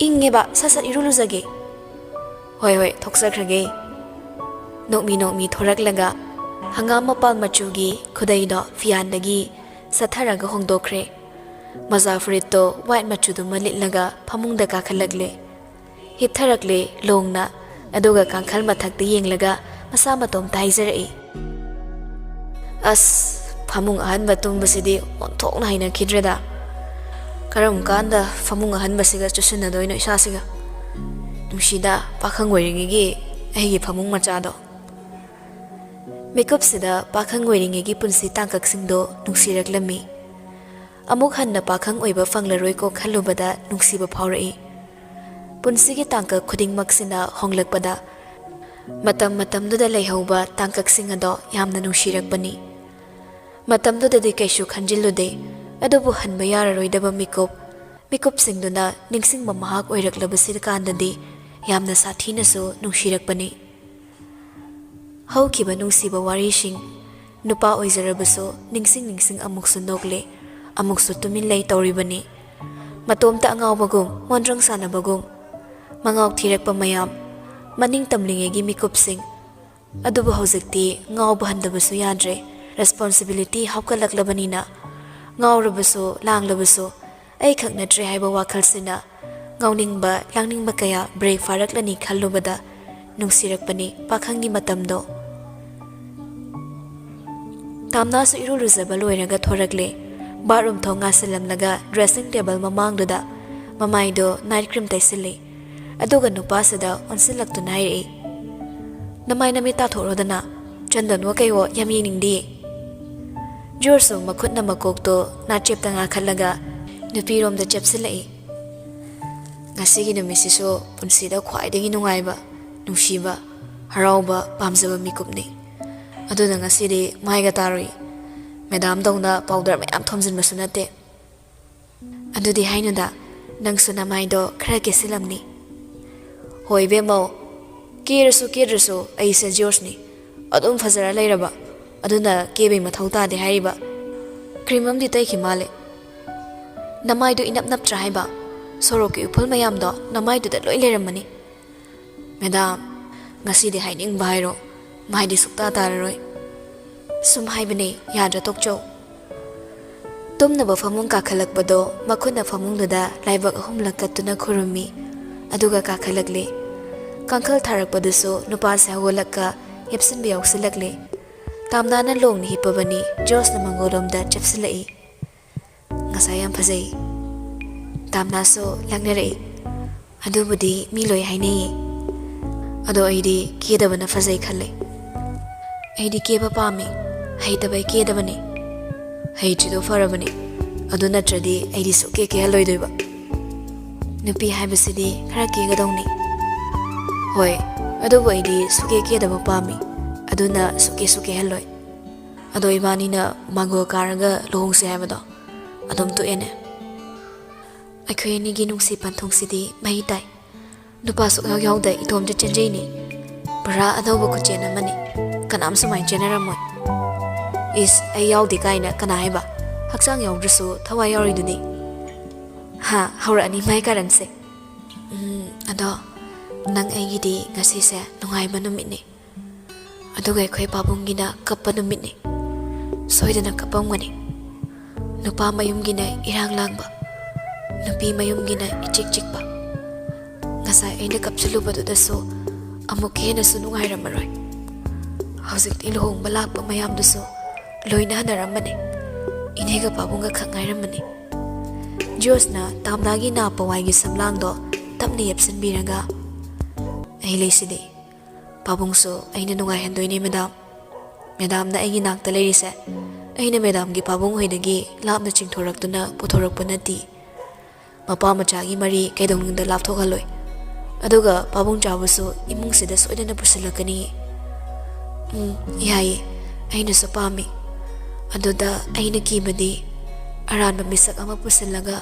ꯏꯪꯉꯦꯕ, ꯁꯠ ꯁꯠ ꯏꯔꯨ ꯂꯨꯖꯒꯦ꯫" "ꯍꯣꯏ, ꯍꯣꯏ, ꯊꯣꯛꯆꯈ꯭ꯔꯒꯦ꯫" ꯅꯣꯛꯃꯤ ꯅꯣꯛꯃꯤ ꯊꯣꯔꯛꯂꯒ ꯍꯪꯒꯥꯝ ꯃꯄꯥꯜ ꯃꯆꯨꯒꯤ ꯈꯨꯗꯩꯗꯣ ꯐꯤꯌꯥꯟꯗꯒꯤ ꯁꯠꯊꯔꯒ ꯍꯣꯡꯗꯣꯛꯈ꯭ꯔꯦ꯫ ꯃꯣꯖꯥ ꯐꯨꯔꯤꯠꯇꯣ ꯋꯥꯏꯠ ꯃꯆꯨꯗꯨꯃ ꯂꯤꯠꯂꯒ ꯐꯃꯨꯡꯗ ꯀꯥꯈꯠꯂꯛꯂꯦ꯫ ꯍꯤꯞꯊꯔꯛꯂꯦ ꯂꯣꯡꯅ, ꯑꯗꯨꯒ ꯀꯥꯡꯈꯜ ꯃꯊꯛꯇ ꯌꯦꯡꯂꯒ ꯃꯁꯥ ꯃꯇꯣꯝꯇ ꯍꯥꯏꯖꯔꯛꯏ, "ꯑꯁ, ꯐꯃꯨꯡ ꯑꯍꯟꯕ ꯇꯨꯝꯕꯁꯤꯗꯤ ꯑꯣꯟꯊꯣꯛꯅ ꯍꯩꯅꯈꯤꯗ꯭ꯔꯦꯗ꯫ ꯀꯔꯝ ꯀꯥꯟꯗ ꯐꯃꯨꯡ ꯑꯍꯟꯕꯁꯤꯒ ꯆꯨꯁꯤꯟꯅꯗꯣꯏꯅꯣ ꯏꯁꯥꯁꯤꯒ? ꯅꯨꯡꯁꯤꯗ, ꯄꯥꯈꯪ ꯑꯣꯏꯔꯤꯉꯩꯒꯤ ꯑꯩꯒꯤ ꯐꯃꯨꯡ ꯃꯆꯥꯗꯣ꯫" ꯃꯤꯀꯨꯞꯁꯤꯗ ꯄꯥꯈꯪ ꯑꯣꯏꯔꯤꯉꯩꯒꯤ ꯄꯨꯟꯁꯤ ꯇꯥꯡꯀꯛꯁꯤꯡꯗꯣ ꯅꯨꯡꯁꯤꯔꯛꯂꯝꯃꯤ꯫ ꯑꯃꯨꯛ ꯍꯟꯅ ꯄꯥꯈꯪ ꯑꯣꯏꯕ ꯐꯪꯂꯔꯣꯏꯀꯣ ꯈꯜꯂꯨꯕꯗ ꯅꯨꯡꯁꯤꯕ ꯐꯥꯎꯔꯛꯏ꯫ ꯄꯨꯟꯁꯤꯒꯤ ꯇꯥꯡꯀꯛ ꯈꯨꯗꯤꯡꯃꯛꯁꯤꯅ ꯍꯣꯡꯂꯛꯄꯗ, ꯃꯇꯝ ꯃꯇꯝꯗꯨꯗ ꯂꯩꯍꯧꯕ ꯇꯥꯡꯀꯛꯁꯤꯡ ꯑꯗꯣ ꯌꯥꯝꯅ ꯅꯨꯡꯁꯤꯔꯛꯄꯅꯤ꯫ ꯃꯇꯝꯗꯨꯗꯗꯤ ꯀꯩꯁꯨ ꯈꯟꯖꯤꯜꯂꯨꯗꯦ꯫ ꯑꯗꯨꯕꯨ ꯍꯟꯕ ꯌꯥꯔꯔꯣꯏꯗꯕ ꯃꯤꯀꯨꯞ, ꯃꯤꯀꯨꯞꯁꯤꯡꯗꯨꯅ ꯅꯤꯡꯁꯤꯡꯕ ꯃꯍꯥꯛ ꯑꯣꯏꯔꯛꯂꯕꯁꯤ ꯀꯥꯟꯗꯗꯤ ꯌꯥꯝꯅ ꯁꯥꯊꯤꯅꯁꯨ ꯅꯨꯡꯁꯤꯔꯛꯄꯅꯤ꯫ ꯍꯧꯈꯤꯕ ꯅꯨꯡꯁꯤꯕ ꯋꯥꯔꯤꯁꯤꯡ, ꯅꯨꯄꯥ ꯑꯣꯏꯖꯔꯕꯁꯨ ꯅꯤꯡꯁꯤꯡ ꯅꯤꯡꯁꯤꯡ ꯑꯃꯨꯛꯁꯨ ꯅꯣꯛꯂꯦ, ꯑꯃꯨꯛꯁꯨ ꯇꯨꯃꯤꯟ ꯂꯩ ꯇꯧꯔꯤꯕꯅꯤ꯫ ꯃꯇꯣꯝꯇ ꯑꯉꯥꯎꯕꯒꯨꯝ, ꯃꯣꯟꯗ꯭ꯔꯪ ꯁꯥꯟꯅꯕꯒꯨꯝ, ꯃꯉꯥꯎ ꯊꯤꯔꯛꯄ ꯃꯌꯥꯝ, ꯃꯅꯤꯡ ꯇꯝꯂꯤꯉꯩꯒꯤ ꯃꯤꯀꯨꯞꯁꯤꯡ꯫ ꯑꯗꯨꯕꯨ ꯍꯧꯖꯤꯛꯇꯤ ꯉꯥꯎꯕ ꯍꯟꯗꯕꯁꯨ ꯌꯥꯗ꯭ꯔꯦ, ꯔꯦꯁꯄꯣꯟꯁꯤꯕꯤꯂꯤꯇꯤ ꯍꯥꯞꯀꯠꯂꯛꯂꯕꯅꯤꯅ꯫ ꯉꯥꯎꯔꯕꯁꯨ, ꯂꯥꯡꯂꯕꯁꯨ, ꯑꯩꯈꯛ ꯅꯠꯇ꯭ꯔꯦ ꯍꯥꯏꯕ ꯋꯥꯈꯜꯁꯤꯅ ꯉꯥꯎꯅꯤꯡꯕ, ꯂꯥꯡꯅꯤꯡꯕ ꯀꯌꯥ ꯕ꯭ꯔꯦꯛ ꯐꯥꯔꯛꯂꯅꯤ ꯈꯜꯂꯨꯕꯗ ꯅꯨꯡꯁꯤꯔꯛꯄꯅꯤ ꯄꯥꯈꯪꯒꯤ ꯃꯇꯝꯗꯣ꯫ ꯇꯥꯝꯅꯥꯁꯨ ꯏꯔꯨ ꯂꯨꯖꯕ ꯂꯣꯏꯔꯒ ꯊꯣꯔꯛꯂꯦ꯫ ꯕꯥꯠꯔꯨꯝ ꯊꯣꯡ ꯉꯥꯁꯤꯜꯂꯝꯂꯒ ꯗ꯭ꯔꯦꯁꯤꯡ ꯇꯦꯕꯜ ꯃꯃꯥꯡꯗꯨꯗ ꯃꯃꯥꯏꯗꯣ ꯅꯥꯏꯠ ꯀ꯭ꯔꯤꯝ ꯇꯩꯁꯤꯜꯂꯤ꯫ ꯑꯗꯨꯒ ꯅꯨꯄꯥꯁꯤꯗ ꯑꯣꯟꯁꯤꯜꯂꯛꯇꯨꯅ ꯍꯥꯏꯔꯛꯏ, "ꯅꯃꯥꯏ ꯅꯃꯤꯠ ꯇꯥꯊꯣꯛꯔꯣꯗꯅ, ꯆꯟꯗꯣꯟꯋꯣ ꯀꯩꯋꯣ ꯌꯥꯝ ꯌꯦꯡꯅꯤꯡꯗꯤꯌꯦ꯫" ꯖꯣꯔꯖꯁꯨ ꯃꯈꯨꯠꯅ ꯃꯀꯣꯛꯇꯣ ꯅꯥꯆꯦꯞꯇ ꯉꯥꯈꯠꯂꯒ ꯅꯨꯄꯤꯔꯣꯝꯗ ꯆꯦꯞꯁꯤꯜꯂꯛꯏ꯫ "ꯉꯁꯤꯒꯤ ꯅꯨꯃꯤꯠꯁꯤꯁꯨ ꯄꯨꯟꯁꯤꯗ ꯈ꯭ꯋꯥꯏꯗꯒꯤ ꯅꯨꯡꯉꯥꯏꯕ, ꯅꯨꯡꯁꯤꯕ, ꯍꯔꯥꯎꯕ, ꯄꯥꯝꯖꯕ ꯃꯤꯀꯨꯞꯅꯤ꯫ ꯑꯗꯨꯅ ꯉꯁꯤꯗꯤ ꯃꯥꯏꯒ ꯇꯥꯔꯨꯏ꯫ ꯃꯦꯗꯥꯝꯗꯧꯅ ꯄꯥꯎꯗꯔ ꯃꯌꯥꯝ ꯊꯣꯝꯖꯤꯟꯕꯁꯨ ꯅꯠꯇꯦ꯫" "ꯑꯗꯨꯗꯤ ꯍꯥꯏꯅꯨꯗ, ꯅꯪꯁꯨ ꯅꯃꯥꯏꯗꯣ ꯈꯔ ꯀꯦꯁꯤꯜꯂꯝꯅꯤ꯫" "ꯍꯣꯏ ꯏꯕꯦꯝꯃꯧ, ꯀꯦꯔꯁꯨ ꯀꯦꯗ꯭ꯔꯁꯨ ꯑꯩꯁꯦ ꯖꯣꯔꯖꯅꯤ, ꯑꯗꯨꯝ ꯐꯖꯔ ꯂꯩꯔꯕ, ꯑꯗꯨꯅ ꯀꯦꯕꯩ ꯃꯊꯧ ꯇꯥꯗꯦ ꯍꯥꯏꯔꯤꯕ꯫ ꯀ꯭ꯔꯤꯝ ꯑꯃꯗꯤ ꯇꯩꯈꯤ ꯃꯥꯜꯂꯦ꯫ ꯅꯃꯥꯏꯗꯣ ꯏꯅꯞ ꯅꯞꯇ꯭ꯔꯥ ꯍꯥꯏꯕ? ꯁꯣꯔꯣꯛꯀꯤ ꯎꯐꯨꯜ ꯃꯌꯥꯝꯗꯣ ꯅꯃꯥꯏꯗꯨꯗ ꯂꯣꯏ ꯂꯩꯔꯝꯃꯅꯤ꯫" "ꯃꯦꯗꯥꯝ, ꯉꯁꯤꯗꯤ ꯍꯥꯏꯅꯤꯡꯕ ꯍꯥꯏꯔꯣ, ꯃꯥꯏꯗꯤ ꯁꯨꯛꯇꯥ ꯇꯥꯔꯔꯣꯏ꯫" "ꯁꯨꯝ ꯍꯥꯏꯕꯅꯦ, ꯌꯥꯗ꯭ꯔꯥ ꯇꯣꯛꯆꯧ꯫" ꯇꯨꯝꯅꯕ ꯐꯃꯨꯡ ꯀꯥꯈꯠꯂꯛꯄꯗꯣ ꯃꯈꯨꯠꯅ ꯐꯃꯨꯡꯗꯨꯗ ꯂꯥꯏꯕꯛ ꯑꯍꯨꯝꯂꯛ ꯀꯠꯇꯨꯅ ꯈꯨꯔꯨꯝꯃꯤ꯫ ꯑꯗꯨꯒ ꯀꯥꯈꯠꯂꯛꯂꯦ꯫ ꯀꯥꯡꯈꯜ ꯊꯥꯔꯛꯄꯗꯨꯁꯨ ꯅꯨꯄꯥꯁꯦ ꯍꯧꯒꯠꯂꯛꯀ ꯌꯦꯞꯁꯤꯟꯕ ꯌꯥꯎꯁꯤꯜꯂꯛꯂꯦ꯫ ꯇꯥꯝꯅꯥꯅ ꯂꯣꯡꯅ ꯍꯤꯞꯄꯕꯅꯤ, ꯖꯣꯔꯖꯅ ꯃꯪꯒꯣꯜꯂꯣꯝꯗ ꯆꯦꯞꯁꯤꯜꯂꯛꯏ꯫ "ꯉꯁꯥꯏ ꯌꯥꯝ ꯐꯖꯩ꯫" ꯇꯥꯝꯅꯥꯁꯨ ꯂꯛꯅꯔꯛꯏ꯫ "ꯑꯗꯨꯕꯨꯗꯤ ꯃꯤ ꯂꯣꯏ ꯍꯥꯏꯅꯩꯌꯦ꯫ ꯑꯗꯣ ꯑꯩꯗꯤ ꯀꯦꯗꯕꯅ ꯐꯖꯩ ꯈꯜꯂꯦ꯫" "ꯑꯩꯗꯤ ꯀꯦꯕ ꯄꯥꯝꯃꯤ꯫ ꯍꯩꯇꯕꯩ ꯀꯦꯗꯕꯅꯤ꯫" "ꯍꯩꯇ꯭ꯔꯤꯗꯣ ꯐꯔꯕꯅꯤ꯫ ꯑꯗꯨ ꯅꯠꯇ꯭ꯔꯗꯤ ꯑꯩꯗꯤ ꯁꯨꯛꯀꯦ ꯀꯦꯍꯜꯂꯣꯏꯗꯣꯏꯕ꯫" "ꯅꯨꯄꯤ ꯍꯥꯏꯕꯁꯤꯗꯤ ꯈꯔ ꯀꯦꯒꯗꯧꯅꯤ꯫" "ꯍꯣꯏ, ꯑꯗꯨꯕꯨ ꯑꯩꯗꯤ ꯁꯨꯛꯀꯦ ꯀꯦꯗꯕ ꯄꯥꯝꯃꯤ꯫ ꯑꯗꯨꯅ ꯁꯨꯛꯀꯦꯁꯨ ꯀꯦꯍꯜꯂꯣꯏ꯫ ꯑꯗꯣ ꯏꯕꯥꯅꯤꯅ ꯃꯥꯡꯒꯣꯜ ꯀꯥꯔꯒ ꯂꯨꯍꯣꯡꯁꯦ ꯍꯥꯏꯕꯗꯣ, ꯑꯗꯨꯝ ꯇꯣꯛꯑꯦꯅꯦ꯫ ꯑꯩꯈꯣꯏ ꯑꯅꯤꯒꯤ ꯅꯨꯡꯁꯤ ꯄꯟꯊꯨꯡꯁꯤꯗꯤ ꯃꯩ ꯇꯥꯏ꯫ ꯅꯨꯄꯥ ꯁꯨꯛꯌꯥꯎ ꯌꯥꯎꯗ ꯏꯇꯣꯝꯇ ꯆꯦꯟꯖꯩꯅꯤ꯫ ꯄꯨꯔꯥ ꯑꯅꯧꯕ ꯈꯨꯆꯦꯟ ꯑꯃꯅꯤ꯫ ꯀꯅꯥꯝ ꯁꯨꯃꯥꯏꯅ ꯆꯦꯟꯅꯔꯝꯃꯣꯏ꯫ ꯏꯁ, ꯑꯩ ꯌꯥꯎꯗꯦ ꯀꯥꯏꯅ ꯀꯅꯥ ꯍꯥꯏꯕ? ꯍꯛꯆꯥꯡ ꯌꯥꯎꯗ꯭ꯔꯁꯨ ꯊꯋꯥꯏ ꯌꯥꯎꯔꯤꯗꯨꯗꯤ꯫ ꯍꯥ, ꯍꯧꯔꯛꯑꯅꯤ ꯃꯥꯏ ꯀꯔꯟꯁꯦ꯫ ꯎꯝ, ꯑꯗꯣ ꯅꯪ ꯑꯩꯒꯤꯗꯤ ꯉꯁꯤꯁꯦ ꯅꯨꯡꯉꯥꯏꯕ ꯅꯨꯃꯤꯠꯅꯤ꯫ ꯑꯗꯨꯒ ꯑꯩꯈꯣꯏ ꯄꯥꯕꯨꯡꯒꯤꯅ ꯀꯞꯄ ꯅꯨꯃꯤꯠꯅꯤ꯫ ꯁꯣꯏꯗꯅ ꯀꯞꯄꯝꯒꯅꯤ꯫ ꯅꯨꯄꯥ ꯃꯌꯨꯝꯒꯤꯅ ꯏꯔꯥꯡ ꯂꯥꯡꯕ, ꯅꯨꯄꯤ ꯃꯌꯨꯝꯒꯤꯅ ꯏꯆꯤꯛ ꯆꯤꯛꯄ꯫ ꯉꯁꯥꯏ ꯑꯩꯅ ꯀꯞꯁꯤꯜꯂꯨꯕꯗꯨꯗꯁꯨ ꯑꯃꯨꯛ ꯍꯦꯟꯅꯁꯨ ꯅꯨꯡꯉꯥꯏꯔꯝꯃꯔꯣꯏ꯫ ꯍꯧꯖꯤꯛꯇꯤ ꯂꯨꯍꯣꯡꯕ ꯂꯥꯛꯄ ꯃꯌꯥꯝꯗꯨꯁꯨ ꯂꯣꯏꯅ ꯍꯟꯅꯔꯝꯃꯅꯤ꯫ ꯏꯅꯦꯒ ꯄꯥꯕꯨꯡꯒ ꯈꯛ ꯉꯥꯏꯔꯝꯃꯅꯤ꯫ ꯖꯣꯁꯅ ꯇꯥꯝꯅꯥꯒꯤ ꯅꯥ ꯄꯋꯥꯏꯒꯤ ꯁꯝꯂꯥꯡꯗꯣ ꯇꯞꯅ ꯌꯦꯞꯁꯤꯟꯕꯤꯔꯒ, "ꯑꯩ ꯂꯩꯁꯤꯗꯤ꯫ ꯄꯥꯕꯨꯡꯁꯨ ꯑꯩꯅ ꯅꯨꯡꯉꯥꯏꯍꯟꯗꯣꯏꯅꯦ, ꯃꯦꯗꯥꯝ꯫ ꯃꯦꯗꯥꯝꯅ ꯑꯩꯒꯤ ꯅꯥꯛꯇ ꯂꯩꯔꯤꯁꯦ, ꯑꯩꯅ ꯃꯦꯗꯥꯝꯒꯤ ꯄꯥꯕꯨꯡ ꯍꯣꯏꯗꯒꯤ ꯂꯥꯞꯅ ꯆꯤꯡꯊꯣꯔꯛꯇꯨꯅ ꯄꯨꯊꯣꯔꯛꯄ ꯅꯠꯇꯦ꯫ ꯃꯄꯥ ꯃꯆꯥꯒꯤ ꯃꯔꯤ ꯀꯩꯗꯧꯅꯨꯡꯗ ꯂꯥꯞꯊꯣꯛꯍꯜꯂꯣꯏ꯫ ꯑꯗꯨꯒ ꯄꯥꯕꯨꯡ ꯆꯥꯕꯁꯨ ꯏꯃꯨꯡꯁꯤꯗ ꯁꯣꯏꯗꯅ ꯄꯨꯁꯤꯜꯂꯛꯀꯅꯤ꯫" "ꯎꯝ, ꯌꯥꯏꯌꯦ꯫ ꯑꯩꯅꯁꯨ ꯄꯥꯝꯃꯤ꯫ ꯑꯗꯨꯗ ꯑꯩꯅ ꯀꯤꯕꯗꯤ ꯑꯔꯥꯟꯕ ꯃꯤꯁꯛ ꯑꯃ ꯄꯨꯁꯤꯜꯂꯒ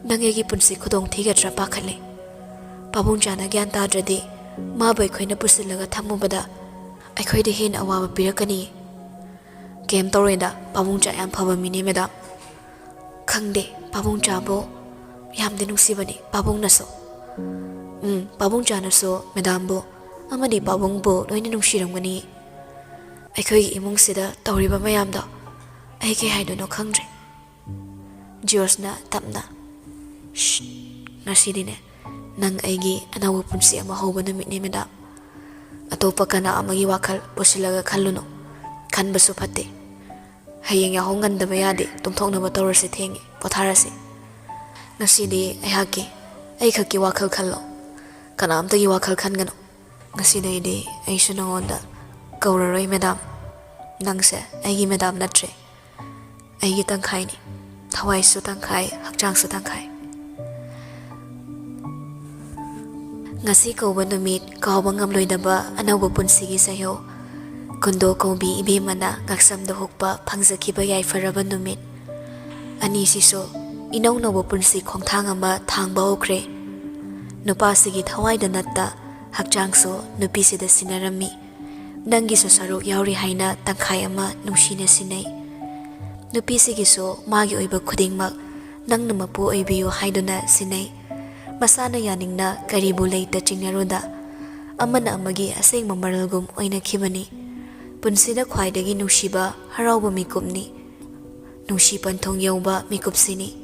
ꯅꯪ ꯑꯩꯒꯤ ꯄꯨꯟꯁꯤ ꯈꯨꯗꯣꯡ ꯊꯤꯒꯗ꯭ꯔꯥ ꯄꯥꯈꯠꯂꯦ꯫ ꯄꯥꯕꯨꯡ ꯆꯥꯅ ꯒ꯭ꯌꯥꯟ ꯇꯥꯗ꯭ꯔꯗꯤ ꯃꯥꯕꯨ ꯑꯩꯈꯣꯏꯅ ꯄꯨꯁꯤꯜꯂꯒ ꯊꯝꯃꯨꯕꯗ ꯑꯩꯈꯣꯏꯗ ꯍꯦꯟꯅ ꯑꯋꯥꯕ ꯄꯤꯔꯛꯀꯅꯤ꯫" "ꯀꯩꯝ ꯇꯧꯔꯣꯏꯗ, ꯄꯥꯕꯨꯡ ꯆꯥ ꯌꯥꯝ ꯐꯕ ꯃꯤꯅꯦ, ꯃꯦꯗꯥꯝ꯫" "ꯈꯪꯗꯦ, ꯄꯥꯕꯨꯡ ꯆꯥꯕꯨ ꯌꯥꯝꯗꯤ ꯅꯨꯡꯁꯤꯕꯅꯤ, ꯄꯥꯕꯨꯡꯅꯁꯨ꯫" "ꯎꯝ, ꯄꯥꯕꯨꯡ ꯆꯥꯅꯁꯨ ꯃꯦꯗꯥꯝꯕꯨ ꯑꯃꯗꯤ ꯄꯥꯕꯨꯡꯕꯨ ꯂꯣꯏꯅ ꯅꯨꯡꯁꯤꯔꯝꯒꯅꯤ꯫ ꯑꯩꯈꯣꯏꯒꯤ ꯏꯃꯨꯡꯁꯤꯗ ꯇꯧꯔꯤꯕ ꯃꯌꯥꯝꯗꯣ ꯑꯩ ꯀꯩ ꯍꯥꯏꯗꯣꯏꯅꯣ ꯈꯪꯗ꯭ꯔꯦ꯫" ꯖꯤꯌꯣꯁꯅ ꯇꯞꯅ, "ꯁ꯭ꯁ, ꯉꯁꯤꯗꯤꯅꯦ, ꯅꯪ ꯑꯩꯒꯤ ꯑꯅꯧꯕ ꯄꯨꯟꯁꯤ ꯑꯃ ꯍꯧꯕ ꯅꯨꯃꯤꯠꯅꯦ, ꯃꯦꯗꯥꯝ꯫ ꯑꯇꯣꯞꯄ ꯀꯅꯥ ꯑꯃꯒꯤ ꯋꯥꯈꯜ ꯄꯨꯁꯤꯜꯂꯒ ꯈꯜꯂꯨꯅꯨ꯫ ꯈꯟꯕꯁꯨ ꯐꯠꯇꯦ꯫ ꯍꯌꯦꯡ ꯌꯥꯍꯧ ꯉꯟꯗꯕ ꯌꯥꯗꯦ, ꯇꯨꯝꯊꯣꯛꯅꯕ ꯇꯧꯔꯁꯤ, ꯊꯦꯡꯉꯦ, ꯄꯣꯊꯥꯔꯁꯤ꯫ ꯉꯁꯤꯗꯤ ꯑꯩꯍꯥꯛꯀꯤ, ꯑꯩꯈꯛꯀꯤ ꯋꯥꯈꯜ ꯈꯜꯂꯣ꯫ ꯀꯅꯥꯝꯇꯒꯤ ꯋꯥꯈꯜ ꯈꯟꯒꯅꯨ꯫ ꯉꯁꯤꯗꯩꯗꯤ ꯑꯩꯁꯨ ꯅꯉꯣꯟꯗ ꯀꯧꯔꯔꯣꯏ, ꯃꯦꯗꯥꯝ꯫ ꯅꯪꯁꯦ ꯑꯩꯒꯤ ꯃꯦꯗꯥꯝ ꯅꯠꯇ꯭ꯔꯦ꯫ ꯑꯩꯒꯤ ꯇꯪꯈꯥꯏꯅꯤ꯫ ꯊꯋꯥꯏꯁꯨ ꯇꯪꯈꯥꯏ, ꯍꯛꯆꯥꯡꯁꯨ ꯇꯪꯈꯥꯏ꯫" ꯉꯁꯤ ꯀꯧꯕ ꯅꯨꯃꯤꯠ, ꯀꯥꯎꯕ ꯉꯝꯂꯣꯏꯗꯕ ꯑꯅꯧꯕ ꯄꯨꯟꯁꯤꯒꯤ ꯁꯩꯍꯧ꯫ ꯀꯨꯟꯗꯣ ꯀꯧꯕꯤ ꯏꯕꯦꯝꯃꯅ ꯉꯛꯁꯝꯗ ꯍꯨꯛꯄ ꯐꯪꯖꯈꯤꯕ ꯌꯥꯏꯐꯔꯕ ꯅꯨꯃꯤꯠ꯫ ꯑꯅꯤꯁꯤꯁꯨ ꯏꯅꯧ ꯅꯧꯕ ꯄꯨꯟꯁꯤ ꯈꯣꯡꯊꯥꯡ ꯑꯃ ꯊꯥꯡꯕ ꯍꯧꯈ꯭ꯔꯦ꯫ ꯅꯨꯄꯥꯁꯤꯒꯤ ꯊꯋꯥꯏꯗ ꯅꯠꯇ ꯍꯛꯆꯥꯡꯁꯨ ꯅꯨꯄꯤꯁꯤꯗ ꯁꯤꯟꯅꯔꯝꯃꯤ꯫ ꯅꯪꯒꯤꯁꯨ ꯁꯔꯨꯛ ꯌꯥꯎꯔꯤ ꯍꯥꯏꯅ ꯇꯪꯈꯥꯏ ꯑꯃ ꯅꯨꯡꯁꯤꯅ ꯁꯤꯟꯅꯩ꯫ ꯅꯨꯄꯤꯁꯤꯒꯤꯁꯨ ꯃꯥꯒꯤ ꯑꯣꯏꯕ ꯈꯨꯗꯤꯡꯃꯛ ꯅꯪꯅ ꯃꯄꯨ ꯑꯣꯏꯕꯤꯌꯨ ꯍꯥꯏꯗꯨꯅ ꯁꯤꯟꯅꯩ꯫ ꯃꯁꯥꯅ ꯌꯥꯅꯤꯡꯅ ꯀꯔꯤꯕꯨ ꯂꯩꯇ ꯆꯤꯡꯅꯔꯨꯗ꯫ ꯑꯃꯅ ꯑꯃꯒꯤ ꯑꯁꯦꯡꯕ ꯃꯔꯜꯒꯨꯝ ꯑꯣꯏꯅꯈꯤꯕꯅꯤ꯫ ꯄꯨꯟꯁꯤꯗ ꯈ꯭ꯋꯥꯏꯗꯒꯤ ꯅꯨꯡꯁꯤꯕ ꯍꯔꯥꯎꯕ ꯃꯤꯀꯨꯞꯅꯤ꯫ ꯅꯨꯡꯁꯤ ꯄꯟꯊꯨꯡ ꯌꯧꯕ ꯃꯤꯀꯨꯞꯁꯤꯅꯤ꯫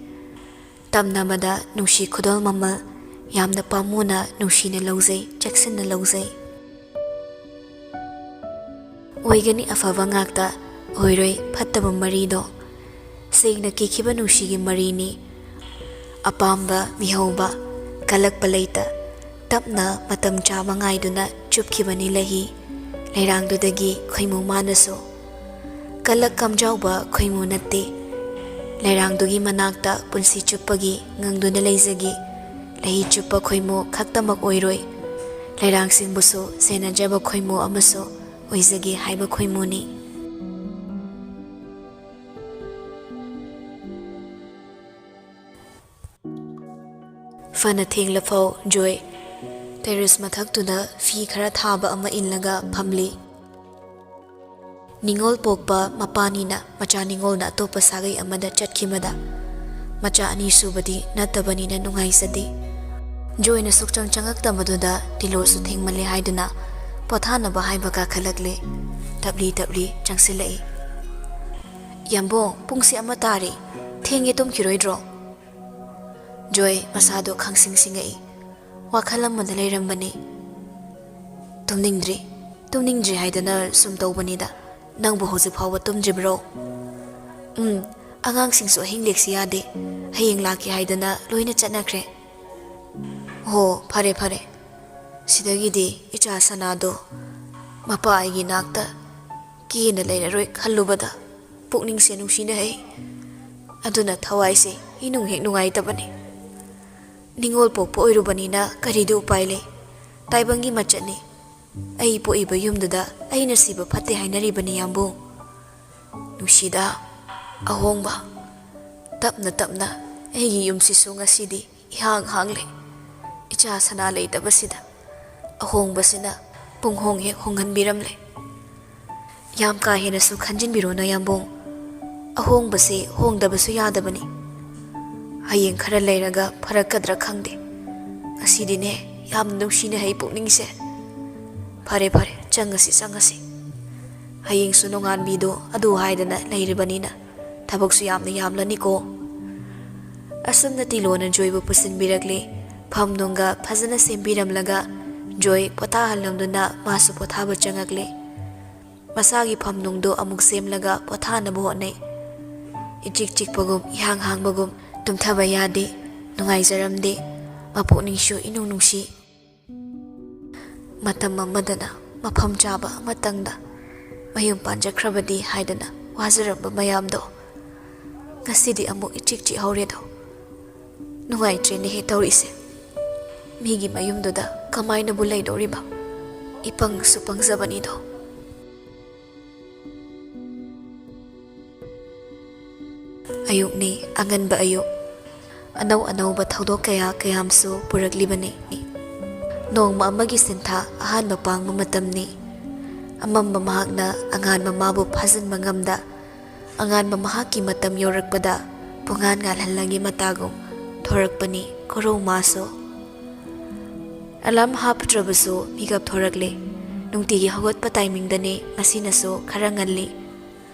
ꯇꯝꯅꯕꯗ ꯅꯨꯡꯁꯤ ꯈꯨꯗꯣꯜ ꯃꯃꯜ ꯌꯥꯝꯅ ꯄꯥꯝꯃꯨꯅ ꯅꯨꯡꯁꯤꯅ ꯂꯧꯖꯩ, ꯆꯦꯛꯁꯤꯟꯅ ꯂꯧꯖꯩ꯫ ꯑꯣꯏꯒꯅꯤ ꯑꯐꯕ ꯉꯥꯛꯇ, ꯑꯣꯏꯔꯣꯏ ꯐꯠꯇꯕ ꯃꯔꯤꯗꯣ꯫ ꯁꯦꯡꯅ ꯀꯤꯈꯤꯕ ꯅꯨꯡꯁꯤꯒꯤ ꯃꯔꯤꯅꯤ꯫ ꯑꯄꯥꯝꯕ ꯃꯤꯍꯧꯕ, ꯀꯜꯂꯛꯄ ꯂꯩꯇ, ꯇꯞꯅ ꯃꯇꯝ ꯆꯥꯕ ꯉꯥꯏꯗꯨꯅ ꯆꯨꯞꯈꯤꯕꯅꯤ ꯂꯩꯍꯤ ꯂꯩꯔꯥꯡꯗꯨꯗꯒꯤ ꯈꯣꯏꯃꯨ ꯃꯥꯅꯁꯨ꯫ ꯀꯜꯂꯛ ꯀꯝꯖꯥꯎꯕ ꯈꯣꯏꯃꯨ ꯅꯠꯇꯦ꯫ ꯂꯩꯔꯥꯡꯗꯨꯒꯤ ꯃꯅꯥꯛꯇ ꯄꯨꯟꯁꯤ ꯆꯨꯞꯄꯒꯤ ꯉꯪꯗꯨꯅ ꯂꯩꯖꯒꯦ꯫ ꯂꯩꯍꯤ ꯆꯨꯞꯄ ꯈꯣꯏꯃꯨ ꯈꯛꯇꯃꯛ ꯑꯣꯏꯔꯣꯏ, ꯂꯩꯔꯥꯡꯁꯤꯡꯕꯨꯁꯨ ꯁꯦꯟꯅꯖꯕ ꯈꯣꯏꯃꯨ ꯑꯃꯁꯨ ꯑꯣꯏꯖꯒꯦ ꯍꯥꯏꯕ ꯈꯣꯏꯃꯨꯅꯤ꯫ ꯐꯅ ꯊꯦꯡꯂꯐꯥꯎ ꯖꯣꯏ ꯇꯦꯔꯦꯁ ꯃꯊꯛꯇꯨꯗ ꯐꯤ ꯈꯔ ꯊꯥꯕ ꯑꯃ ꯏꯜꯂꯒ ꯐꯝꯂꯤ꯫ ꯅꯤꯉꯣꯜ ꯄꯣꯛꯄ ꯃꯄꯥꯅꯤꯅ ꯃꯆꯥ ꯅꯤꯉꯣꯜꯅ ꯑꯇꯣꯞꯄ ꯁꯥꯒꯩ ꯑꯃꯗ ꯆꯠꯈꯤꯕꯗ ꯃꯆꯥ ꯑꯅꯤꯁꯨꯕꯗꯤ ꯅꯠꯇꯕꯅꯤꯅ ꯅꯨꯡꯉꯥꯏꯖꯗꯦ꯫ ꯖꯣꯏꯅ ꯁꯨꯛꯆꯪ ꯆꯪꯉꯛꯇꯕꯗꯨꯗ ꯇꯤꯂꯣꯁꯨ ꯊꯦꯡꯃꯜꯂꯦ ꯍꯥꯏꯗꯨꯅ ꯄꯣꯊꯥꯅꯕ ꯍꯥꯏꯕ ꯀꯥꯈꯠꯂꯛꯂꯦ꯫ ꯇꯞꯂꯤ ꯇꯞꯂꯤ ꯆꯪꯁꯤꯜꯂꯛꯏ꯫ "ꯌꯥꯝꯕꯣꯡ, ꯄꯨꯡꯁꯦ ꯑꯃ ꯇꯥꯔꯦ꯫ ꯊꯦꯡꯉꯦ, ꯇꯨꯝꯈꯤꯔꯣꯏꯗ꯭ꯔꯣ?" ꯖꯣꯏ ꯃꯁꯥꯗꯣ ꯈꯪꯁꯤꯡ ꯁꯤꯡꯉꯛꯏ꯫ ꯋꯥꯈꯜ ꯑꯃꯗ ꯂꯩꯔꯝꯕꯅꯤ꯫ "ꯇꯨꯝꯅꯤꯡꯗ꯭ꯔꯤ, ꯇꯨꯝꯅꯤꯡꯗ꯭ꯔꯤ ꯍꯥꯏꯗꯅ ꯁꯨꯝ ꯇꯧꯕꯅꯤꯗ꯫ ꯅꯪꯕꯨ ꯍꯧꯖꯤꯛ ꯐꯥꯎꯕ ꯇꯨꯝꯗ꯭ꯔꯤꯕ꯭ꯔꯣ?" "ꯎꯝ, ꯑꯉꯥꯡꯁꯤꯡꯁꯨ ꯑꯍꯤꯡ ꯂꯦꯛꯁꯤ ꯌꯥꯗꯦ꯫ ꯍꯌꯦꯡ ꯂꯥꯛꯀꯦ ꯍꯥꯏꯗꯅ ꯂꯣꯏꯅ ꯆꯠꯅꯈ꯭ꯔꯦ꯫" "ꯍꯣ, ꯐꯔꯦ, ꯐꯔꯦ꯫ ꯁꯤꯗꯒꯤꯗꯤ ꯏꯆꯥ ꯁꯅꯥꯗꯣ ꯃꯄꯥ ꯑꯩꯒꯤ ꯅꯥꯛꯇ ꯀꯦꯅ ꯂꯩꯔꯔꯣꯏ ꯈꯜꯂꯨꯕꯗ ꯄꯨꯛꯅꯤꯡꯁꯦ ꯅꯨꯡꯁꯤꯅꯩ꯫ ꯑꯗꯨꯅ ꯊꯋꯥꯏꯁꯦ ꯏꯅꯨꯡ ꯍꯦꯛ ꯅꯨꯡꯉꯥꯏꯇꯕꯅꯤ꯫ ꯅꯤꯉꯣꯜ ꯄꯣꯛꯄ ꯑꯣꯏꯔꯨꯕꯅꯤꯅ ꯀꯔꯤꯗꯤ ꯎꯄꯥꯏ ꯂꯩ? ꯇꯥꯏꯕꯪꯒꯤ ꯃꯆꯠꯅꯤ꯫ ꯑꯩ ꯄꯣꯛꯏꯕ ꯌꯨꯝꯗꯨꯗ ꯑꯩꯅ ꯁꯤꯕ ꯐꯠꯇꯦ ꯍꯥꯏꯅꯔꯤꯕꯅꯤ, ꯌꯥꯝꯕꯨꯡ꯫ ꯅꯨꯡꯁꯤꯗ, ꯑꯍꯣꯡꯕ, ꯇꯞꯅ ꯇꯞꯅ ꯑꯩꯒꯤ ꯌꯨꯝꯁꯤꯁꯨ ꯉꯁꯤꯗꯤ ꯏꯍꯥꯡ ꯍꯥꯡꯂꯦ꯫ ꯏꯆꯥ ꯁꯅꯥ ꯂꯩꯇꯕꯁꯤꯗ ꯑꯍꯣꯡꯕꯁꯤꯅ ꯄꯨꯡꯍꯣꯡ ꯍꯦꯛ ꯍꯣꯡꯍꯟꯕꯤꯔꯝꯂꯦ꯫ ꯌꯥꯝ ꯀꯥ ꯍꯦꯟꯅꯁꯨ ꯈꯟꯖꯤꯟꯕꯤꯔꯨꯅꯨ, ꯌꯥꯝꯕꯨꯡ꯫ ꯑꯍꯣꯡꯕꯁꯤ ꯍꯣꯡꯗꯕꯁꯨ ꯌꯥꯗꯕꯅꯤ꯫ ꯍꯌꯦꯡ ꯈꯔ ꯂꯩꯔꯒ ꯐꯔꯛꯀꯗ꯭ꯔꯥ ꯈꯪꯗꯦ꯫ ꯉꯁꯤꯗꯤꯅꯦ, ꯌꯥꯝ ꯅꯨꯡꯁꯤꯅꯦ ꯑꯩ ꯄꯨꯛꯅꯤꯡꯁꯦ꯫ ꯐꯔꯦ, ꯐꯔꯦ, ꯆꯪꯉꯁꯤ, ꯆꯪꯉꯁꯤ꯫ ꯍꯌꯦꯡꯁꯨ ꯅꯣꯡꯉꯥꯟꯕꯤꯗꯣ ꯑꯗꯨ ꯍꯥꯏꯗꯅ ꯂꯩꯔꯤꯕꯅꯤꯅ ꯊꯕꯛꯁꯨ ꯌꯥꯝꯅ ꯌꯥꯝꯂꯅꯤꯀꯣ꯫ ꯑꯁꯨꯝꯅ ꯇꯤꯂꯣꯅ ꯖꯣꯏꯕꯨ ꯄꯨꯁꯤꯟꯕꯤꯔꯛꯂꯦ꯫ ꯐꯝ ꯅꯨꯡꯒ ꯐꯖꯅ ꯁꯦꯝꯕꯤꯔꯝꯂꯒ ꯖꯣꯏ ꯄꯣꯊꯥꯍꯜꯂꯝꯗꯨꯅ ꯃꯥꯁꯨ ꯄꯣꯊꯥꯕ ꯆꯪꯉꯛꯂꯦ꯫ ꯃꯁꯥꯒꯤ ꯐꯝ ꯅꯨꯡꯗꯣ ꯑꯃꯨꯛ ꯁꯦꯝꯂꯒ ꯄꯣꯊꯥꯅꯕ ꯍꯣꯠꯅꯩ꯫ ꯏꯆꯤꯛ ꯆꯤꯛꯄꯒꯨꯝ, ꯏꯍꯥꯡ ꯍꯥꯡꯕꯒꯨꯝ, ꯇꯨꯝꯊꯕ ꯌꯥꯗꯦ, ꯅꯨꯡꯉꯥꯏꯖꯔꯝꯗꯦ, ꯃꯄꯨꯛꯅꯤꯡꯁꯨ ꯏꯅꯨꯡ ꯅꯨꯡꯁꯤ꯫ ꯃꯇꯝ ꯑꯃꯗꯅ ꯃꯐꯝ ꯆꯥꯕ ꯑꯃꯇꯪꯗ ꯃꯌꯨꯝ ꯄꯥꯟꯖꯈ꯭ꯔꯕꯗꯤ ꯍꯥꯏꯗꯅ ꯋꯥꯖꯔꯝꯕ ꯃꯌꯥꯝꯗꯣ ꯉꯁꯤꯗꯤ ꯑꯃꯨꯛ ꯏꯆꯤꯛ ꯆꯤꯛꯍꯧꯔꯦꯗꯣ꯫ ꯅꯨꯡꯉꯥꯏꯇ꯭ꯔꯦꯅꯦꯍꯦ ꯇꯧꯔꯤꯁꯦ꯫ ꯃꯤꯒꯤ ꯃꯌꯨꯝꯗꯨꯗ ꯀꯃꯥꯏꯅꯕꯨ ꯂꯩꯗꯧꯔꯤꯕ? ꯏꯄꯪꯁꯨ ꯄꯪꯖꯕꯅꯤꯗꯣ꯫ ꯑꯌꯨꯛꯅꯤ, ꯑꯉꯟꯕ ꯑꯌꯨꯛ꯫ ꯑꯅꯧ ꯑꯅꯧꯕ ꯊꯧꯗꯣꯛ ꯀꯌꯥ ꯀꯌꯥꯝꯁꯨ ꯄꯨꯔꯛꯂꯤꯕꯅꯤ꯫ ꯅꯣꯡꯃ ꯑꯃꯒꯤ ꯁꯤꯟꯊꯥ ꯑꯍꯥꯟꯕ ꯄꯥꯡꯕ ꯃꯇꯝꯅꯤ꯫ ꯑꯃꯝꯕ ꯃꯍꯥꯛꯅ ꯑꯉꯥꯟꯕ ꯃꯥꯕꯨ ꯐꯥꯖꯤꯟꯕ ꯉꯝꯗ, ꯑꯉꯥꯟꯕ ꯃꯍꯥꯛꯀꯤ ꯃꯇꯝ ꯌꯧꯔꯛꯄꯗ ꯄꯨꯡꯉꯥꯟ ꯉꯥꯜꯍꯜꯂꯒꯤ ꯃꯇꯥꯒꯨꯝ ꯊꯣꯔꯛꯄꯅꯤ ꯈꯨꯔꯧ ꯃꯥꯁꯨ꯫ ꯑꯦꯂꯥꯔꯝ ꯍꯥꯞꯇ꯭ꯔꯕꯁꯨ ꯃꯤꯀꯞ ꯊꯣꯔꯛꯂꯦ꯫ ꯅꯨꯡꯇꯤꯒꯤ ꯍꯧꯒꯠꯄ ꯇꯥꯏꯃꯤꯡꯗꯅꯦ ꯉꯁꯤꯅꯁꯨ ꯈꯔ ꯉꯜꯂꯤ꯫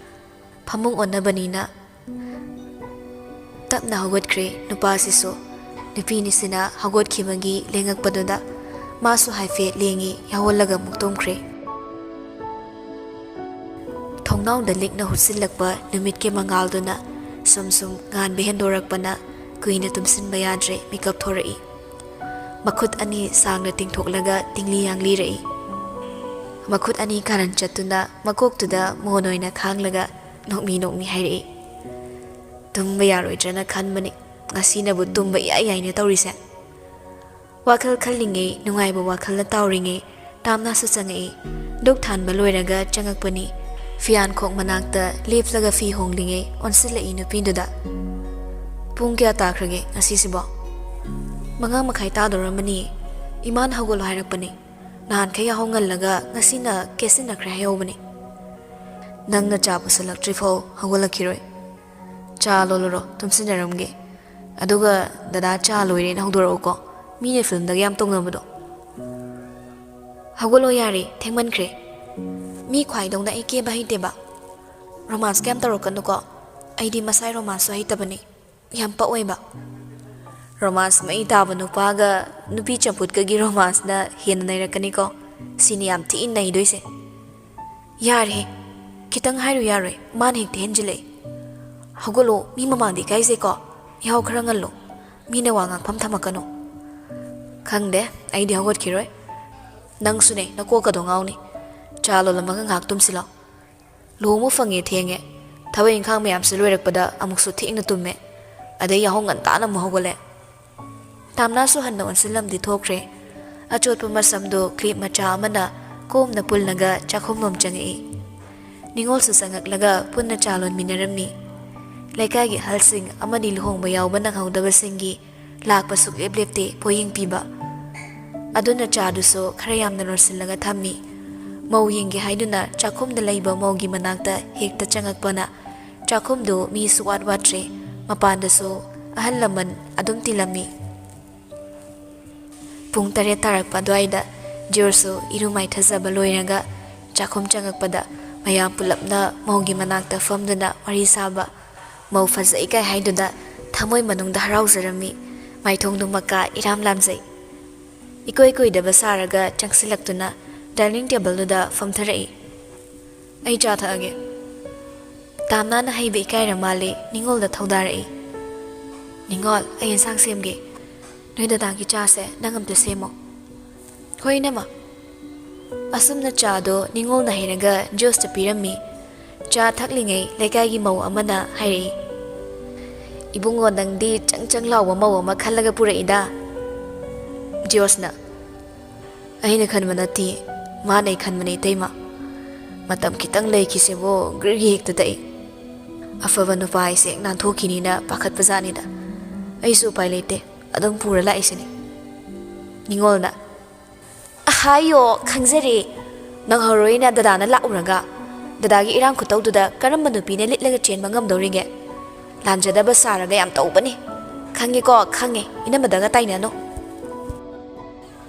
ꯐꯃꯨꯡ ꯑꯣꯟꯅꯕꯅꯤꯅ ꯇꯞꯅ ꯍꯧꯒꯠꯈ꯭ꯔꯦ ꯅꯨꯄꯥꯁꯤꯁꯨ꯫ ꯅꯨꯄꯤꯅꯤꯁꯤꯅ ꯍꯧꯒꯠꯈꯤꯕꯒꯤ ꯂꯦꯡꯉꯛꯄꯗꯨꯗ ꯃꯥꯁꯨ ꯍꯥꯏꯐꯦꯠ ꯂꯦꯡꯉꯤ, ꯌꯥꯍꯧꯜꯂꯒ ꯑꯃꯨꯛ ꯇꯨꯝꯈ꯭ꯔꯦ꯫ ꯊꯣꯡꯅꯥꯎꯗ ꯂꯤꯛꯅ ꯍꯨꯠꯆꯤꯜꯂꯛꯄ ꯅꯨꯃꯤꯠꯀꯤ ꯃꯉꯥꯜꯗꯨꯅ ꯁꯨꯝ ꯁꯨꯝ ꯉꯥꯟꯕ ꯍꯦꯟꯗꯣꯔꯛꯄꯅ ꯀꯨꯏꯅ ꯇꯨꯝꯁꯤꯟꯕ ꯌꯥꯗ꯭ꯔꯦ, ꯃꯤꯀꯞ ꯊꯣꯔꯛꯏ꯫ ꯃꯈꯨꯠ ꯑꯅꯤ ꯁꯥꯡꯅ ꯇꯤꯡꯊꯣꯛꯂꯒ ꯇꯤꯡꯂꯤ ꯌꯥꯡꯂꯤꯔꯛꯏ꯫ ꯃꯈꯨꯠ ꯑꯅꯤ ꯀꯥꯔꯟ ꯆꯠꯇꯨꯅ ꯃꯀꯣꯛꯇꯨꯗ ꯃꯣꯟ ꯑꯣꯏꯅ ꯈꯥꯡꯂꯒ ꯅꯣꯛꯃꯤ ꯅꯣꯛꯃꯤ ꯍꯥꯏꯔꯛꯏ꯫ "ꯇꯨꯝꯕ ꯌꯥꯔꯣꯏꯗ꯭ꯔꯅ ꯈꯟꯕꯅꯤ, ꯉꯁꯤꯅꯕꯨ ꯇꯨꯝꯕ ꯏꯌꯥ ꯌꯥꯏꯅꯦ ꯇꯧꯔꯤꯁꯦ꯫ ꯋꯥꯈꯜ ꯈꯜꯂꯤꯉꯩ, ꯅꯨꯡꯉꯥꯏꯕ ꯋꯥꯈꯜꯅ ꯇꯥꯎꯔꯤꯉꯩ, ꯇꯥꯝꯅꯥꯁꯨ ꯆꯪꯉꯛꯏ꯫ ꯗꯨꯛ ꯊꯥꯟꯕ ꯂꯣꯏꯔꯒ ꯆꯪꯉꯛꯄꯅꯤ꯫ ꯐꯤꯌꯥꯟꯈꯣꯛ ꯃꯅꯥꯛꯇ ꯂꯦꯞꯂꯒ ꯐꯤ ꯍꯣꯡꯂꯤꯉꯩ ꯑꯣꯟꯁꯤꯜꯂꯛꯏ ꯅꯨꯄꯤꯗꯨꯗ꯫ "ꯄꯨꯡ ꯀꯌꯥ ꯇꯥꯈ꯭ꯔꯒꯦ ꯉꯁꯤꯁꯤꯕꯣ?" "ꯃꯉꯥ ꯃꯈꯥꯏ ꯇꯥꯗꯧꯔꯝꯃꯅꯤ꯫ ꯏꯃꯥꯅ ꯍꯧꯒꯠꯂꯣ ꯍꯥꯏꯔꯛꯄꯅꯤ꯫ ꯅꯍꯥꯟꯈꯩ ꯌꯥꯍꯧ ꯉꯜꯂꯒ ꯉꯁꯤꯅ ꯀꯦꯁꯤꯟꯅꯈ꯭ꯔꯦ ꯍꯥꯏꯍꯧꯕꯅꯤ꯫" "ꯅꯪꯅ ꯆꯥ ꯄꯨꯁꯜꯂꯛꯇ꯭ꯔꯤꯐꯥꯎ ꯍꯧꯒꯠꯂꯛꯈꯤꯔꯣꯏ꯫ ꯆꯥ ꯂꯣꯜꯂꯨꯔꯣ, ꯇꯨꯝꯁꯤꯟꯅꯔꯝꯒꯦ꯫ ꯑꯗꯨꯒ ꯗꯗꯥ ꯆꯥ ꯂꯣꯏꯔꯦꯅ ꯍꯧꯗꯣꯔꯛꯎꯀꯣ, ꯃꯤꯅ ꯐꯤꯜꯝꯗꯒ ꯌꯥꯝ ꯇꯧꯅꯕꯗꯣ꯫" "ꯍꯧꯒꯠꯂꯣ ꯌꯥꯔꯦ, ꯊꯦꯡꯃꯟꯈ꯭ꯔꯦ꯫ ꯃꯤ ꯈ꯭ꯋꯥꯏꯗꯧꯅ ꯑꯩ ꯀꯦꯕ ꯍꯩꯇꯦꯕ꯫ ꯔꯣꯃꯥꯟꯁꯀ ꯌꯥꯝ ꯇꯧꯔꯛꯀꯅꯨꯀꯣ, ꯑꯩꯗꯤ ꯃꯁꯥꯏ ꯔꯣꯃꯥꯟꯁꯁꯨ ꯍꯩꯇꯕꯅꯤ꯫ ꯌꯥꯝ ꯄꯛꯑꯣꯏꯕ꯫ ꯔꯣꯃꯥꯟꯁ ꯃꯩ ꯇꯥꯕ ꯅꯨꯄꯥꯒ ꯅꯨꯄꯤ ꯆꯝꯐꯨꯠꯀꯒꯤ ꯔꯣꯃꯥꯟꯁꯅ ꯍꯦꯟꯅ ꯅꯩꯔꯛꯀꯅꯤꯀꯣ꯫ ꯁꯤꯅꯤ ꯌꯥꯝ ꯊꯤꯅ ꯅꯩꯗꯣꯏꯁꯦ꯫" "ꯌꯥꯔꯦꯍꯦ, ꯈꯤꯇꯪ ꯍꯥꯏꯔꯨ ꯌꯥꯔꯣꯏ, ꯃꯥꯅ ꯍꯦꯛꯇ ꯍꯦꯟꯖꯤꯜꯂꯛꯑꯦ꯫ ꯍꯧꯒꯠꯂꯣ, ꯃꯤ ꯃꯃꯥꯡꯗ ꯏꯀꯥꯏꯖꯩꯀꯣ꯫ ꯌꯥꯍꯧ ꯈꯔ ꯉꯜꯂꯣ, ꯃꯤꯅ ꯋꯥ ꯉꯥꯡꯐꯝ ꯊꯝꯃꯛꯀꯅꯨ꯫" "ꯈꯪꯗꯦ, ꯑꯩꯗꯤ ꯍꯧꯒꯠꯈꯤꯔꯣꯏ꯫ ꯅꯪꯁꯨꯅꯦ, ꯅꯀꯣꯛꯀꯗꯣ ꯉꯥꯎꯅꯤ꯫ ꯆꯥ ꯂꯣꯜꯂꯝꯃꯒ ꯉꯥꯏꯍꯥꯛ ꯇꯨꯝꯁꯤꯜꯂꯣ꯫ ꯂꯨꯍꯣꯡꯕ ꯐꯪꯉꯦ ꯊꯦꯡꯉꯦ꯫ ꯊꯕꯛ ꯏꯪꯈꯥꯡ ꯃꯌꯥꯝꯁꯦ ꯂꯣꯏꯔꯛꯄꯗ ꯑꯃꯨꯛꯁꯨ ꯊꯦꯡꯅ ꯇꯨꯝꯃꯦ꯫ ꯑꯗꯩ ꯌꯥꯍꯧ ꯉꯟꯇꯥꯅ ꯑꯃꯨꯛ ꯍꯧꯒꯠꯂꯦ꯫" ꯇꯥꯝꯅꯥꯁꯨ ꯍꯟꯅ ꯑꯣꯟꯁꯤꯜꯂꯝꯗꯤ ꯊꯣꯛꯈ꯭ꯔꯦ꯫ ꯑꯆꯣꯠꯄ ꯃꯁꯝꯗꯣ ꯀ꯭ꯂꯤꯞ ꯃꯆꯥ ꯑꯃꯅ ꯀꯣꯝꯅ ꯄꯨꯜꯂꯒ ꯆꯥꯛꯈꯨꯝꯂꯣꯝ ꯆꯪꯉꯛꯏ꯫ ꯅꯤꯉꯣꯜꯁꯨ ꯆꯪꯉꯛꯂꯒ ꯄꯨꯟꯅ ꯆꯥ ꯂꯣꯟꯃꯤꯟꯅꯔꯝꯃꯤ꯫ ꯂꯩꯀꯥꯏꯒꯤ ꯑꯍꯜꯁꯤꯡ ꯑꯃꯗꯤ ꯂꯨꯍꯣꯡꯕ ꯌꯥꯎꯕ ꯅꯪꯍꯧꯗꯕꯁꯤꯡꯒꯤ ꯂꯥꯛꯄ ꯁꯨꯛꯂꯦꯞ ꯂꯦꯞꯇꯦ ꯄꯣꯌꯦꯡ ꯄꯤꯕ꯫ ꯑꯗꯨꯅ ꯆꯥꯗꯨꯁꯨ ꯈꯔ ꯌꯥꯝꯅ ꯂꯣꯟꯁꯤꯜꯂꯒ ꯊꯝꯃꯤ꯫ ꯃꯧ ꯌꯦꯡꯒꯦ ꯍꯥꯏꯗꯨꯅ ꯆꯥꯛꯈꯨꯝꯗ ꯂꯩꯕ ꯃꯧꯒꯤ ꯃꯅꯥꯛꯇ ꯍꯦꯛꯇ ꯆꯪꯉꯛꯄꯅ ꯆꯥꯛꯈꯨꯝꯗꯨ ꯃꯤ ꯁꯨꯋꯥꯠ ꯋꯥꯠꯇ꯭ꯔꯦ꯫ ꯃꯄꯥꯟꯗꯁꯨ ꯑꯍꯜ ꯂꯃꯟ ꯑꯗꯨꯝ ꯇꯤꯜꯂꯝꯃꯤ꯫ ꯄꯨꯡ ꯇꯔꯦꯠ ꯇꯥꯔꯛꯄ ꯑꯗꯨꯋꯥꯏꯗ ꯖꯣꯔꯖꯁꯨ ꯏꯔꯨ ꯃꯥꯏꯊꯖꯕ ꯂꯣꯏꯔꯒ ꯆꯥꯛꯈꯨꯝ ꯆꯪꯉꯛꯄꯗ ꯃꯌꯥꯝ ꯄꯨꯂꯞꯅ ꯃꯧꯒꯤ ꯃꯅꯥꯛꯇ ꯐꯝꯗꯨꯅ ꯋꯥꯔꯤ ꯁꯥꯕ꯫ ꯃꯧ ꯐꯖꯩ ꯀꯥꯏ ꯍꯥꯏꯗꯨꯅ ꯊꯃꯣꯏ ꯃꯅꯨꯡꯗ ꯍꯔꯥꯎꯖꯔꯝꯃꯤ꯫ ꯃꯥꯏꯊꯣꯡꯗꯨ ꯃꯀꯥ ꯏꯔꯥꯝ ꯂꯥꯝꯖꯩ꯫ ꯏꯀꯣꯏ ꯀꯣꯏꯗꯕ ꯁꯥꯔꯒ ꯆꯪꯁꯤꯜꯂꯛꯇꯨꯅ ꯗꯥꯏꯅꯤꯡ ꯇꯦꯕꯜꯗꯨꯗ ꯐꯝꯊꯔꯛꯏ꯫ "ꯑꯩ ꯆꯥ ꯊꯛꯑꯒꯦ꯫" ꯇꯥꯝꯅꯥꯅ ꯍꯩꯕ ꯏꯀꯥꯏꯔ ꯃꯥꯜꯂꯦ ꯅꯤꯉꯣꯜꯗ ꯊꯧꯗꯥꯔꯛꯏ꯫ "ꯅꯤꯉꯣꯜ, ꯑꯩ ꯌꯦꯟꯁꯥꯡ ꯁꯦꯝꯒꯦ꯫ ꯅꯣꯏ ꯗꯗꯥꯒꯤ ꯆꯥꯁꯦ ꯅꯪ ꯑꯝꯇ ꯁꯦꯝꯃꯣ꯫" "ꯍꯣꯏ, ꯏꯅꯝꯃ꯫" ꯑꯁꯨꯝꯅ ꯆꯥꯗꯣ ꯅꯤꯉꯣꯜꯅ ꯍꯩꯔꯒ ꯖꯣꯔꯖꯇ ꯄꯤꯔꯝꯃꯤ꯫ ꯆꯥ ꯊꯛꯂꯤꯉꯩ ꯂꯩꯀꯥꯏꯒꯤ ꯃꯧ ꯑꯃꯅ ꯍꯥꯏꯔꯛꯏ, "ꯏꯕꯨꯡꯉꯣ, ꯅꯪꯗꯤ ꯆꯪ ꯆꯪ ꯂꯥꯎꯕ ꯃꯧ ꯑꯃ ꯈꯜꯂꯒ ꯄꯨꯔꯛꯏꯗ꯫" ꯖꯣꯔꯖꯅ, "ꯑꯩꯅ ꯈꯟꯕ ꯅꯠꯇꯦ, ꯃꯥꯅ ꯑꯩ ꯈꯟꯕꯅꯦ, ꯏꯇꯩꯃ꯫ ꯃꯇꯝ ꯈꯤꯇꯪ ꯂꯩꯈꯤꯁꯦꯕꯣ, ꯒ꯭ꯔꯤꯒꯤ ꯍꯦꯛꯇ ꯇꯛꯏ꯫" ꯑꯐꯕ ꯅꯨꯄꯥ ꯍꯥꯏꯁꯦ ꯍꯦꯛ ꯅꯥꯟꯊꯣꯛꯈꯤꯅꯤꯅ ꯄꯥꯈꯠꯄꯖꯥꯠꯅꯤꯗ꯫ ꯑꯩꯁꯨ ꯎꯄꯥꯏ ꯂꯩꯇꯦ, ꯑꯗꯨꯝ ꯄꯨꯔ ꯂꯥꯛꯏꯁꯤꯅꯤ꯫ ꯅꯤꯉꯣꯜꯅ, "ꯑꯍꯥꯌꯣ, ꯈꯪꯖꯔꯦ꯫ ꯅꯪꯍꯧꯔꯣꯏꯅ ꯗꯗꯥꯅ ꯂꯥꯛꯎꯔꯒ, ꯗꯗꯥꯒꯤ ꯏꯔꯥꯡ ꯈꯨꯇꯧꯗꯨꯗ ꯀꯔꯝꯕ ꯅꯨꯄꯤꯅ ꯂꯤꯠꯂꯒ ꯆꯦꯟꯕ ꯉꯝꯗꯧꯔꯤꯒꯦ? ꯂꯥꯟꯖꯗꯕ ꯁꯥꯔꯒ ꯌꯥꯝ ꯇꯧꯕꯅꯤ꯫ ꯈꯪꯉꯦꯀꯣ, ꯈꯪꯉꯦ, ꯏꯅꯝꯃꯗꯒ ꯇꯥꯏꯅꯅꯨ"꯫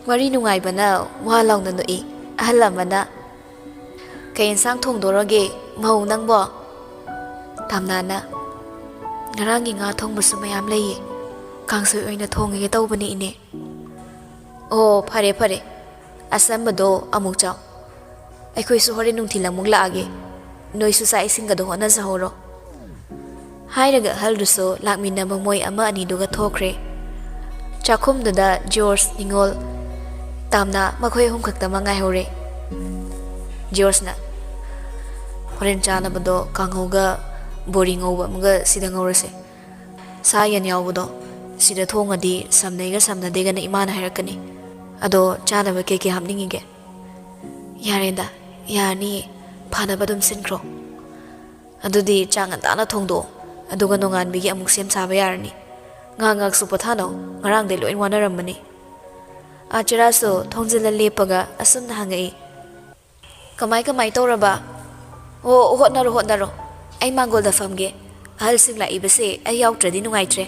ꯋꯥꯔꯤ ꯅꯨꯡꯉꯥꯏꯕꯅ ꯋꯥ ꯂꯥꯎꯅ ꯅꯣꯛꯏ꯫ ꯑꯍꯜ ꯑꯃꯅ, "ꯀꯩ ꯏꯟꯁꯥꯡ ꯊꯣꯡꯗꯣꯔꯒꯦ, ꯃꯧ ꯅꯪꯕꯣ?" ꯇꯥꯝꯅꯥꯅ, "ꯉꯔꯥꯡꯒꯤ ꯉꯥ ꯊꯣꯡꯕꯁꯨ ꯃꯌꯥꯝ ꯂꯩꯌꯦ, ꯀꯥꯡꯁꯣꯏ ꯑꯣꯏꯅ ꯊꯣꯡꯉꯒꯦ ꯇꯧꯕꯅꯦ, ꯏꯅꯦ"꯫ "ꯑꯣ, ꯐꯔꯦ ꯐꯔꯦ, ꯑꯆꯝꯕꯗꯣ ꯑꯃꯨꯛ ꯆꯥꯎ꯫ ꯑꯩꯈꯣꯏꯁꯨ ꯍꯣꯔꯦꯟ ꯅꯨꯡꯊꯤꯜ ꯑꯃꯨꯛ ꯂꯥꯛꯑꯒꯦ꯫ ꯅꯣꯏꯁꯨ ꯆꯥꯛ ꯏꯁꯤꯡꯒꯗꯣ ꯍꯣꯠꯅꯖꯍꯧꯔꯣ"꯫ ꯍꯥꯏꯔꯒ ꯑꯍꯜꯗꯨꯁꯨ ꯂꯥꯛꯃꯤꯟꯅꯕ ꯃꯣꯏ ꯑꯃ ꯑꯅꯤꯗꯨꯒ ꯊꯣꯛꯈ꯭ꯔꯦ꯫ ꯆꯥꯛꯈꯨꯝꯗꯨꯗ ꯖꯣꯔꯖ, ꯅꯤꯉꯣꯜ, ꯇꯥꯝꯅꯥ ꯃꯈꯣꯏ ꯑꯍꯨꯝ ꯈꯛꯇꯃꯛ ꯉꯥꯏꯍꯧꯔꯦ꯫ ꯖꯣꯔꯖꯅ, "ꯍꯣꯔꯦꯟ ꯆꯥꯅꯕꯗꯣ ꯀꯥꯡꯍꯧꯒ ꯕꯣꯔꯤ ꯉꯧꯕ ꯑꯃꯒ ꯁꯤꯗ ꯉꯧꯔꯁꯦ꯫ ꯁꯥ ꯌꯦꯟ ꯌꯥꯎꯕꯗꯣ ꯁꯤꯗ ꯊꯣꯡꯉꯗꯤ ꯁꯝꯅꯩꯒ ꯁꯝꯅꯗꯦꯒꯅ ꯏꯃꯥꯅ ꯍꯥꯏꯔꯛꯀꯅꯤ꯫ ꯑꯗꯣ ꯆꯥꯅꯕ ꯀꯩꯀꯩ ꯍꯥꯞꯅꯤꯡꯉꯤꯒꯦ?" "ꯌꯥꯔꯦꯗ, ꯌꯥꯔꯅꯤꯌꯦ, ꯐꯅꯕ ꯑꯗꯨꯝ ꯁꯤꯟꯈ꯭ꯔꯣ꯫ ꯑꯗꯨꯗꯤ ꯆꯥꯛ ꯉꯟꯇꯥꯅ ꯊꯣꯡꯗꯣꯛꯑꯣ, ꯑꯗꯨꯒ ꯅꯣꯡꯉꯥꯟꯕꯤꯒꯤ ꯑꯃꯨꯛ ꯁꯦꯝ ꯁꯥꯕ ꯌꯥꯔꯅꯤ꯫ ꯉꯥꯏꯍꯥꯛ ꯉꯥꯏꯍꯥꯛꯁꯨ ꯄꯣꯊꯥꯅꯧ, ꯉꯔꯥꯡꯗꯩ ꯂꯣꯏ ꯋꯥꯅꯔꯝꯃꯅꯤ"꯫ ꯑꯥꯆꯔꯥꯁꯨ ꯊꯣꯡꯖꯤꯜꯂ ꯂꯦꯞꯄꯒ ꯑꯁꯨꯝꯅ ꯍꯪꯉꯛꯏ, "ꯀꯃꯥꯏ ꯀꯃꯥꯏ ꯇꯧꯔꯕ?" "ꯑꯣ, ꯍꯣꯠꯅꯔꯣ, ꯍꯣꯠꯅꯔꯣ꯫ ꯑꯩ ꯃꯥꯡꯒꯣꯜꯗ ꯐꯝꯒꯦ꯫ ꯑꯍꯜꯁꯤꯡ ꯂꯥꯛꯏꯕꯁꯦ ꯑꯩ ꯌꯥꯎꯗ꯭ꯔꯗꯤ ꯅꯨꯡꯉꯥꯏꯇ꯭ꯔꯦ"꯫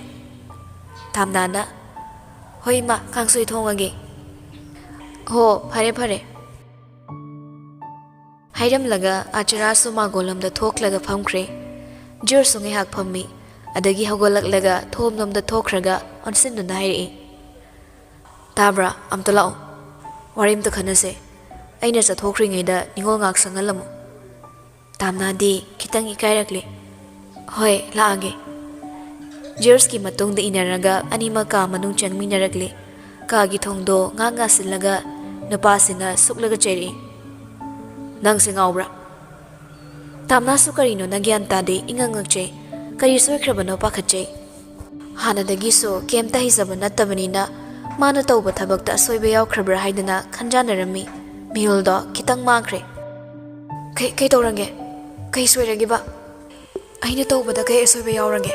ꯇꯥꯝꯅꯥꯅ, "ꯍꯣꯏ ꯏꯃꯥ, ꯀꯥꯡꯁꯣꯏ ꯊꯣꯡꯉꯒꯦ"꯫ "ꯍꯣ, ꯐꯔꯦ, ꯐꯔꯦ"꯫ ꯍꯥꯏꯔꯝꯂꯒ ꯑꯥꯆꯔꯥꯁꯨ ꯃꯥꯡꯒꯣꯜꯂꯣꯝꯗ ꯊꯣꯛꯂꯒ ꯐꯝꯈ꯭ꯔꯦ꯫ ꯖꯣꯔꯖꯁꯨ ꯉꯥꯏꯍꯥꯛ ꯐꯝꯃꯤ꯫ ꯑꯗꯒꯤ ꯍꯧꯒꯠꯂꯛꯂꯒ ꯊꯣꯡꯂꯣꯝꯗ ꯊꯣꯛꯈ꯭ꯔꯒ ꯑꯣꯟꯁꯤꯟꯗꯨꯅ ꯍꯥꯏꯔꯛꯏ, "ꯇꯥꯕ꯭ꯔꯥ? ꯑꯝꯇ ꯂꯥꯛꯑꯣ꯫ ꯋꯥꯔꯤ ꯑꯝꯇ ꯈꯟꯅꯁꯦ꯫ ꯑꯩꯅ ꯆꯠꯊꯣꯛꯈ꯭ꯔꯤꯉꯩꯗ ꯅꯤꯉꯣꯜ ꯉꯥꯛ ꯁꯪꯍꯜꯂꯝꯃꯨ"꯫ ꯇꯥꯝꯅꯥꯗꯤ ꯈꯤꯇꯪ ꯏꯀꯥꯏꯔꯛꯂꯦ꯫ "ꯍꯣꯏ, ꯂꯥꯛꯑꯒꯦ"꯫ ꯖꯣꯔꯖꯀꯤ ꯃꯇꯨꯡꯗ ꯏꯟꯅꯔꯒ ꯑꯅꯤꯃꯛ ꯀꯥ ꯃꯅꯨꯡ ꯆꯪꯃꯤꯟꯅꯔꯛꯂꯦ꯫ ꯀꯥꯒꯤ ꯊꯣꯡꯗꯣ ꯉꯥꯛ ꯉꯥꯁꯤꯜꯂꯒ ꯅꯨꯄꯥꯁꯤꯅ ꯁꯨꯛꯂꯒ ꯆꯩꯔꯛꯏ, "ꯅꯪꯁꯦ ꯉꯥꯎꯕ꯭ꯔꯥ?" ꯇꯥꯝꯅꯥꯁꯨ ꯀꯔꯤꯅꯣ ꯅꯒ꯭ꯌꯥꯟ ꯇꯥꯗꯦ, ꯏꯉꯛ ꯉꯛꯆꯩ꯫ ꯀꯔꯤ ꯁꯣꯏꯈ꯭ꯔꯕꯅꯣ ꯄꯥꯈꯠꯆꯩ꯫ ꯍꯥꯟꯅꯗꯒꯤꯁꯨ ꯀꯩꯝꯇ ꯍꯩꯖꯕ ꯅꯠꯇꯕꯅꯤꯅ ꯃꯥꯅ ꯇꯧꯕ ꯊꯕꯛꯇ ꯑꯁꯣꯏꯕ ꯌꯥꯎꯈ꯭ꯔꯕ꯭ꯔꯥ ꯍꯥꯏꯗꯅ ꯈꯟꯖꯥꯟꯅꯔꯝꯃꯤ꯫ ꯃꯤꯍꯨꯜꯗꯣ ꯈꯤꯇꯪ ꯃꯥꯡꯈ꯭ꯔꯦ꯫ "ꯀꯩ, ꯀꯩ ꯇꯧꯔꯒꯦ? ꯀꯩ ꯁꯣꯏꯔꯒꯦꯕ?" ꯑꯩꯅ ꯇꯧꯕꯗ ꯀꯩ ꯑꯁꯣꯏꯕ ꯌꯥꯎꯔꯒꯦ?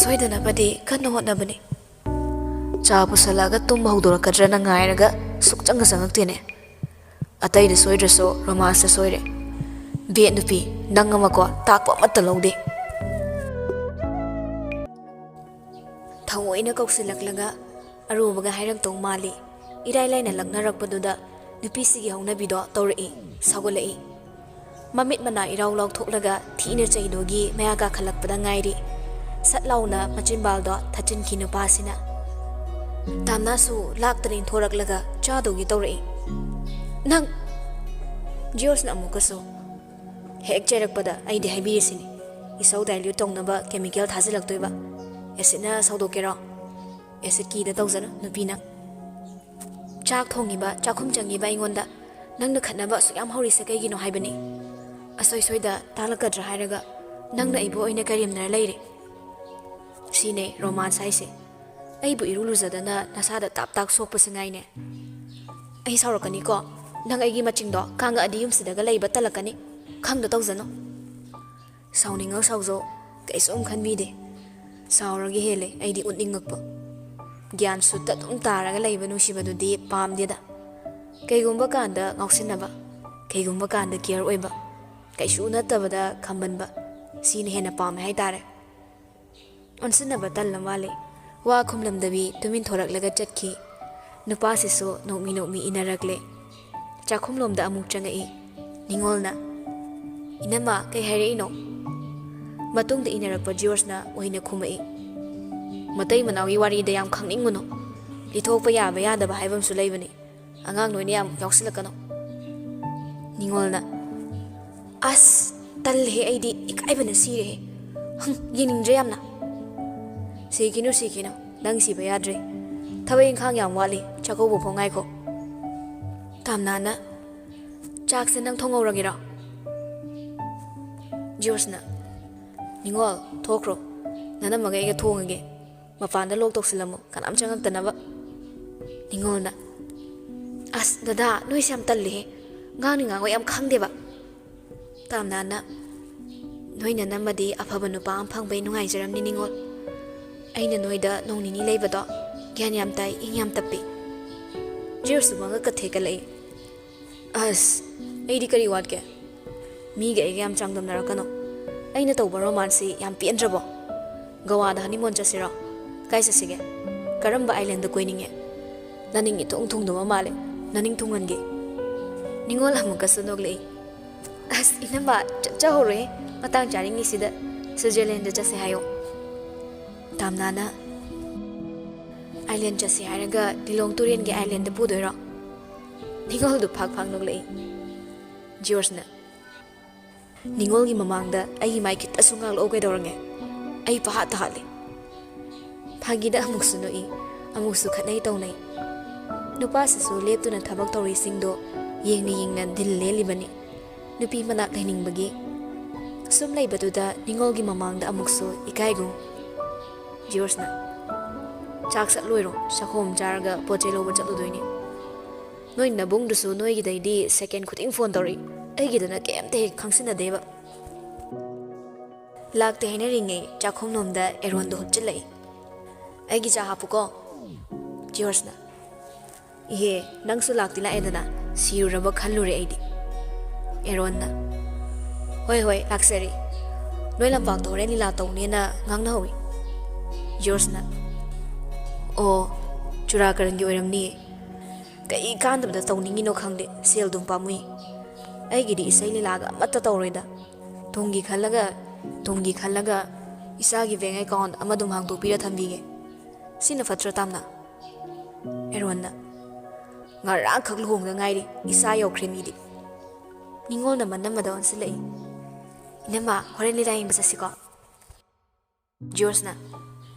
ꯁꯣꯏꯗꯅꯕꯗꯤ ꯀꯟꯅ ꯍꯣꯠꯅꯕꯅꯤ꯫ ꯆꯥ ꯄꯨꯁꯜꯂꯛꯑꯒ ꯇꯨꯝꯕ ꯍꯧꯗꯣꯔꯛꯀꯗ꯭ꯔꯅ ꯉꯥꯏꯔꯒ ꯁꯨꯛꯆꯪꯒ ꯆꯪꯉꯛꯇꯦꯅꯦ꯫ ꯑꯇꯩꯗ ꯁꯣꯏꯗ꯭ꯔꯁꯨ ꯔꯣꯃꯥꯟꯁꯇ ꯁꯣꯏꯔꯦ꯫ ꯕꯦꯠ ꯅꯨꯄꯤ, ꯅꯪ ꯑꯃꯀꯣ, ꯇꯥꯛꯄ ꯑꯃꯠꯇ ꯂꯧꯗꯦ꯫ ꯊꯑꯣꯏꯅ ꯀꯧꯁꯤꯜꯂꯛꯂꯒ ꯑꯔꯨꯕꯒ ꯍꯥꯏꯔꯛꯇꯧ ꯃꯥꯜꯂꯤ꯫ ꯏꯔꯥꯏ ꯂꯥꯏꯅ ꯂꯛꯅꯔꯛꯄꯗꯨꯗ ꯅꯨꯄꯤꯁꯤꯒꯤ ꯍꯧꯅꯕꯤꯗꯣ ꯇꯧꯔꯛꯏ, ꯁꯥꯎꯒꯠꯂꯛꯏ꯫ ꯃꯃꯤꯠ ꯃꯅꯥ ꯏꯔꯥꯎ ꯂꯥꯎꯊꯣꯛꯂꯒ ꯊꯤꯅ ꯆꯩꯗꯨꯒꯤ ꯃꯌꯥ ꯀꯥꯈꯠꯂꯛꯄꯗ ꯉꯥꯏꯔꯤ꯫ ꯁꯠ ꯂꯥꯎꯅ ꯃꯆꯤꯟꯕꯥꯜꯗꯣ ꯊꯠꯆꯤꯟꯈꯤ ꯅꯨꯄꯥꯁꯤꯅ꯫ ꯇꯥꯝꯅꯥꯁꯨ ꯂꯥꯛꯇꯅ ꯏꯟꯊꯣꯔꯛꯂꯒ ꯆꯥꯗꯧꯒꯤ ꯇꯧꯔꯛꯏ꯫ "ꯅꯪ!" ꯖꯤꯌꯣꯁꯅ ꯑꯃꯨꯛꯀꯁꯨ ꯍꯦꯛ ꯆꯩꯔꯛꯄꯗ ꯑꯩꯗꯤ ꯍꯥꯏꯕꯤꯔꯤꯁꯤꯅꯤ, ꯏꯁꯧ ꯗꯥꯏꯂ꯭ꯌꯨꯠ ꯇꯧꯅꯕ ꯀꯦꯃꯤꯀꯦꯜ ꯊꯥꯖꯤꯜꯂꯛꯇꯣꯏꯕ꯫ ꯑꯦꯁꯤꯠꯅ ꯁꯧꯗꯣꯛꯀꯦꯔꯣ? ꯑꯦꯁꯤꯠ ꯀꯤꯗ ꯇꯧꯖꯅꯨ, ꯅꯨꯄꯤ ꯅꯪ꯫ ꯆꯥꯛ ꯊꯣꯡꯉꯤꯕ, ꯆꯥꯛꯈꯨꯝ ꯆꯪꯉꯤꯕ ꯑꯩꯉꯣꯟꯗ ꯅꯪꯅ ꯈꯠꯅꯕ ꯑꯁꯨꯛ ꯌꯥꯝ ꯍꯧꯔꯤꯁꯦ ꯀꯩꯒꯤꯅꯣ ꯍꯥꯏꯕꯅꯤ? ꯑꯁꯣꯏ ꯁꯣꯏꯗ ꯇꯥꯛꯂꯛꯀꯗ꯭ꯔꯥ ꯍꯥꯏꯔꯒ ꯅꯪꯅ ꯑꯩꯕꯨ ꯑꯣꯏꯅ ꯀꯔꯦꯝꯅꯔ ꯂꯩꯔꯦ꯫ ꯁꯤꯅꯦ ꯔꯣꯃꯥꯟꯁ ꯍꯥꯏꯁꯦ꯫ ꯑꯩꯕꯨ ꯏꯔꯨ ꯂꯨꯖꯗꯅ ꯅꯁꯥꯗ ꯇꯥꯞ ꯇꯥꯛ ꯁꯣꯛꯄꯁꯤ ꯉꯥꯏꯅꯦ꯫ ꯑꯩ ꯁꯥꯎꯔꯛꯀꯅꯤꯀꯣ꯫ ꯅꯪ ꯑꯩꯒꯤ ꯃꯆꯤꯡꯗꯣ ꯀꯥꯡꯉꯛꯑꯗꯤ ꯌꯨꯝꯁꯤꯗꯒ ꯂꯩꯕ ꯇꯜꯂꯛꯀꯅꯤ꯫ ꯈꯪꯗ ꯇꯧꯖꯅꯨ꯫ ꯁꯥꯎꯅꯤꯡꯉ ꯁꯥꯎꯖꯧ, ꯀꯩꯁꯨꯝ ꯈꯟꯕꯤꯗꯦ꯫ ꯁꯥꯎꯔꯒ ꯍꯦꯜꯂꯦ ꯑꯩꯗꯤ ꯎꯠꯅꯤꯡꯉꯛꯄ꯫ ꯒ꯭ꯌꯥꯟ ꯁꯨꯠꯇ ꯑꯗꯨꯝ ꯇꯥꯔꯒ ꯂꯩꯕ ꯅꯨꯡꯁꯤꯕꯗꯨꯗꯤ ꯄꯥꯝꯗꯦꯗ꯫ ꯀꯩꯒꯨꯝꯕ ꯀꯥꯟꯗ ꯉꯥꯎꯁꯤꯟꯅꯕ, ꯀꯩꯒꯨꯝꯕ ꯀꯥꯟꯗ ꯀꯤꯌꯔ ꯑꯣꯏꯕ, ꯀꯩꯁꯨ ꯅꯠꯇꯕꯗ ꯈꯝꯕꯟꯕ, ꯁꯤꯅ ꯍꯦꯟꯅ ꯄꯥꯝꯃꯦ ꯍꯥꯏꯇꯥꯔꯦ꯫ ꯑꯣꯟꯁꯤꯟꯅꯕ ꯇꯜꯂ ꯃꯥꯜꯂꯦ꯫ ꯋꯥ ꯈꯨꯝꯂꯝꯗꯕꯤ ꯇꯨꯃꯤꯟ ꯊꯣꯔꯛꯂꯒ ꯆꯠꯈꯤ꯫ ꯅꯨꯄꯥꯁꯤꯁꯨ ꯅꯣꯛꯃꯤ ꯅꯣꯛꯃꯤ ꯏꯟꯅꯔꯛꯂꯦ꯫ ꯆꯥꯛꯈꯨꯝꯂꯣꯝꯗ ꯑꯃꯨꯛ ꯆꯪꯉꯛꯏ꯫ ꯅꯤꯉꯣꯜꯅ, "ꯏꯅꯝꯃ, ꯀꯩ ꯍꯥꯏꯔꯛꯏꯅꯣ?" ꯃꯇꯨꯡꯗ ꯏꯟꯅꯔꯛꯄ ꯖꯤꯌꯣꯔꯖꯅ ꯑꯣꯏꯅ ꯈꯨꯝꯃꯛꯏ꯫ "ꯃꯇꯩ ꯃꯅꯥꯎꯒꯤ ꯋꯥꯔꯤꯗ ꯌꯥꯝ ꯈꯪꯅꯤꯡꯉꯨꯅꯨ꯫ ꯂꯤꯊꯣꯛꯄ ꯌꯥꯕ ꯌꯥꯗꯕ ꯍꯥꯏꯕ ꯑꯃꯁꯨ ꯂꯩꯕꯅꯤ꯫ ꯑꯉꯥꯡ ꯅꯣꯏꯅ ꯌꯥꯝ ꯌꯥꯎꯁꯤꯜꯂꯛꯀꯅꯨ꯫" ꯅꯤꯉꯣꯜꯅ, "ꯑꯁ, ꯇꯜꯂꯦꯍꯦ, ꯑꯩꯗꯤ ꯏꯀꯥꯏꯕꯅ ꯁꯤꯔꯦꯍꯦ꯫ ꯍꯪ, ꯌꯦꯡꯅꯤꯡꯗ꯭ꯔꯦ ꯌꯥꯝꯅ꯫" "ꯁꯤꯈꯤꯅꯨ, ꯁꯤꯈꯤꯅꯨ, ꯅꯪ ꯁꯤꯕ ꯌꯥꯗ꯭ꯔꯦ꯫ ꯊꯕꯛ ꯏꯪꯈꯥꯡ ꯌꯥꯝ ꯋꯥꯠꯂꯤ, ꯆꯥꯛꯀꯧꯕ ꯐꯥꯎ ꯉꯥꯏꯈꯣ꯫" ꯇꯥꯝꯅꯥꯅ, "ꯆꯥꯛꯁꯦ ꯅꯪ ꯊꯣꯡꯍꯧꯔꯒꯦꯔꯣ?" ꯖꯤꯌꯣꯔꯖꯅ, "ꯅꯤꯉꯣꯜ, ꯊꯣꯛꯈ꯭ꯔꯣ꯫ ꯅꯅꯝꯃꯒ ꯑꯩꯒ ꯊꯣꯡꯉꯒꯦ꯫ ꯃꯄꯥꯟꯗ ꯂꯣꯛ ꯇꯧꯁꯤꯜꯂꯝꯃꯣ, ꯀꯅꯥꯝ ꯆꯪꯉꯛꯇꯅꯕ꯫" ꯅꯤꯉꯣꯜꯅ, "ꯑꯁ, ꯗꯗꯥ, ꯅꯣꯏꯁꯦ ꯌꯥꯝ ꯇꯜꯂꯦꯍꯦ꯫ ꯉꯥꯡꯅꯤ ꯉꯥꯡꯉꯣꯏ ꯌꯥꯝ ꯈꯪꯗꯦꯕ꯫" ꯇꯥꯝꯅꯥꯅ, ꯅꯣꯏꯅ ꯅꯝꯃꯗꯤ ꯑꯐꯕ ꯅꯨꯄꯥ ꯑꯃ ꯐꯪꯕꯩ ꯅꯨꯡꯉꯥꯏꯖꯔꯝꯅꯤ ꯅꯤꯉꯣꯜ꯫ ꯑꯩꯅ ꯅꯣꯏꯗ ꯅꯣꯡ ꯅꯤꯅꯤ ꯂꯩꯕꯗꯣ ꯒ꯭ꯌꯥꯟ ꯌꯥꯝ ꯇꯥꯏ, ꯏꯪ ꯌꯥꯝ ꯇꯞꯄꯤ꯫ ꯖꯤꯌꯣꯔꯁꯇꯨ ꯃꯉꯛꯀ ꯊꯦꯛꯀꯠꯂꯛꯏ꯫ ꯑꯁ, ꯑꯩꯗꯤ ꯀꯔꯤ ꯋꯥꯠꯀꯦ? ꯃꯤꯒ ꯑꯩꯒ ꯌꯥꯝ ꯆꯥꯡꯗꯝꯅꯔꯛꯀꯅꯣ꯫ ꯑꯩꯅ ꯇꯧꯕ ꯔꯣꯃꯥꯟꯁꯁꯤ ꯌꯥꯝ ꯄꯦꯟꯗ꯭ꯔꯕꯣ? ꯒꯋꯥꯗ ꯍꯅꯤꯃꯣꯟ ꯆꯠꯁꯤꯔꯣ? ꯀꯥꯏ ꯆꯠꯁꯤꯒꯦ? ꯀꯔꯝꯕ ꯑꯥꯏꯂꯦꯟꯗ ꯀꯣꯏꯅꯤꯡꯉꯦ? ꯅꯅꯤꯡ ꯏꯊꯨꯡ ꯊꯨꯡꯗꯕ ꯃꯥꯜꯂꯦ꯫ ꯅꯅꯤꯡ ꯊꯨꯡꯍꯟꯒꯦ꯫ ꯅꯤꯉꯣꯜ ꯑꯃꯨꯛꯀꯁꯨ ꯅꯣꯛꯂꯛꯏ꯫ ꯑꯁ, ꯏꯅꯝꯃ, ꯆꯠꯆꯍꯧꯔꯣꯍꯦ꯫ ꯃꯇꯥꯡ ꯆꯥꯔꯤꯉꯩꯁꯤꯗ ꯁ꯭ꯋꯤꯖꯔꯂꯦꯟꯗ ꯆꯠꯁꯦ ꯍꯥꯏꯌꯣ꯫ ꯇꯥꯝꯅꯥꯅ, "ꯑꯥꯏꯂꯦꯟ ꯆꯠꯁꯦ ꯍꯥꯏꯔꯒ ꯂꯤꯂꯣꯡ ꯇꯨꯔꯦꯟꯒꯤ ꯑꯥꯏꯂꯦꯟꯗ ꯄꯨꯗꯣꯏꯔꯣ?" ꯅꯤꯉꯣꯜꯗꯨ ꯐꯥꯛ ꯐꯥꯛ ꯅꯣꯛꯂꯛꯏ꯫ ꯖꯤꯌꯣꯔꯖꯅ, "ꯅꯤꯉꯣꯜꯒꯤ ꯃꯃꯥꯡꯗ ꯑꯩꯒꯤ ꯃꯥꯏ ꯈꯤꯇꯁꯨ ꯉꯥꯛꯂꯛꯑꯣ ꯀꯩꯗꯧꯔꯒꯦ? ꯑꯩ ꯄꯍꯥꯠꯇ ꯍꯥꯠꯂꯤ꯫" ꯐꯥꯒꯤꯗ ꯑꯃꯨꯛꯁꯨ ꯅꯣꯛꯏ, ꯑꯃꯨꯛꯁꯨ ꯈꯠꯅꯩ ꯇꯧꯅꯩ꯫ ꯅꯨꯄꯥꯁꯤꯁꯨ ꯂꯦꯞꯇꯨꯅ ꯊꯕꯛ ꯇꯧꯔꯤꯁꯤꯡꯗꯣ ꯌꯦꯡꯅ ꯌꯦꯡꯅ ꯗꯤꯜ ꯂꯦꯜꯂꯤꯕꯅꯤ꯫ ꯅꯨꯄꯤ ꯃꯅꯥꯛ ꯂꯩꯅꯤꯡꯕꯒꯤ꯫ ꯁꯨꯝ ꯂꯩꯕꯗꯨꯗ ꯅꯤꯉꯣꯜꯒꯤ ꯃꯃꯥꯡꯗ ꯑꯃꯨꯛꯁꯨ ꯏꯀꯥꯏꯒꯨꯝ꯫ ꯖꯤꯌꯣꯔꯖꯅ, "ꯆꯥꯛ ꯆꯠꯂꯣꯏꯔꯣ? ꯆꯥꯛꯈꯣꯝ ꯆꯥꯔꯒ ꯄꯣꯠ ꯆꯩ ꯂꯧꯕ ꯆꯠꯂꯨꯗꯣꯏꯅꯤ꯫ ꯅꯣꯏ ꯅꯕꯨꯡꯗꯨꯁꯨ ꯅꯣꯏꯒꯤꯗꯩꯗꯤ ꯁꯦꯀꯦꯟ ꯈꯨꯗꯤꯡ ꯐꯣꯟ ꯇꯧꯔꯛꯏ꯫ ꯑꯩꯒꯤꯗꯅ ꯀꯩꯝꯇ ꯍꯦꯛ ꯈꯪꯁꯤꯟꯅꯗꯦꯕ꯫" ꯂꯥꯛꯇꯦ ꯍꯥꯏꯅꯔꯤꯉꯩ ꯆꯥꯛꯈꯨꯝꯂꯣꯝꯗ ꯑꯦꯔꯣꯟꯗꯣ ꯍꯨꯞꯆꯤꯜꯂꯛꯏ꯫ "ꯑꯩꯒꯤ ꯆꯥ ꯍꯥꯞꯄꯨꯀꯣ꯫" ꯖꯤꯌꯣꯔꯖꯅ, "ꯏꯍꯦ, ꯅꯪꯁꯨ ꯂꯥꯛꯇꯤ ꯂꯥꯛꯑꯦꯗꯅ, ꯁꯤꯔꯨꯔꯕ ꯈꯜꯂꯨꯔꯦ ꯑꯩꯗꯤ꯫" ꯑꯦꯔꯣꯟꯅ, "ꯍꯣꯏ, ꯍꯣꯏ, ꯂꯥꯛꯆꯔꯤ꯫ ꯅꯣꯏ ꯂꯝꯄꯥꯛꯇ ꯍꯣꯔꯦꯟ ꯂꯤꯂꯥ ꯇꯧꯅꯦꯅ ꯉꯥꯡꯅꯍꯧꯏ꯫" ꯖꯤꯌꯣꯔꯖꯅ, "ꯑꯣ, ꯆꯨꯔꯥꯀꯔꯟꯒꯤ ꯑꯣꯏꯔꯝꯅꯤꯌꯦ꯫ ꯀꯩ ꯀꯥꯟꯗꯕꯗ ꯇꯧꯅꯤꯡꯉꯤꯅꯣ ꯈꯪꯗꯦ, ꯁꯦꯜ ꯑꯗꯨꯝ ꯄꯥꯝꯃꯨꯏ꯫ ꯑꯩꯒꯤꯗꯤ ꯏꯁꯩ ꯂꯤꯂꯥꯒ ꯑꯃꯠꯇ ꯇꯧꯔꯣꯏꯗ꯫ ꯇꯨꯡꯒꯤ ꯈꯜꯂꯒ, ꯇꯨꯡꯒꯤ ꯈꯜꯂꯒ ꯏꯆꯥꯒꯤ ꯕꯦꯡ ꯑꯦꯀꯥꯎꯟ ꯑꯃ ꯑꯗꯨꯝ ꯍꯥꯡꯗꯣꯛꯄꯤꯔ ꯊꯝꯕꯤꯒꯦ꯫ ꯁꯤꯅ ꯐꯠꯇ꯭ꯔꯣ, ꯇꯥꯝꯅ?" ꯑꯦꯔꯣꯟꯅ, "ꯉꯔꯥꯡꯈꯛ ꯂꯨꯍꯣꯡꯗ ꯉꯥꯏꯔꯤ, ꯏꯆꯥ ꯌꯧꯈ꯭ꯔꯦ ꯃꯤꯗꯤ꯫" ꯅꯤꯉꯣꯜꯅ ꯃꯅꯝꯃꯗ ꯑꯣꯟꯁꯤꯜꯂꯛꯏ꯫ "ꯏꯅꯝꯃ, ꯍꯣꯔꯦꯟ ꯂꯤꯂꯥ ꯌꯦꯡꯕ ꯆꯠꯁꯤꯀꯣ?" ꯖꯤꯌꯣꯔꯖꯅ,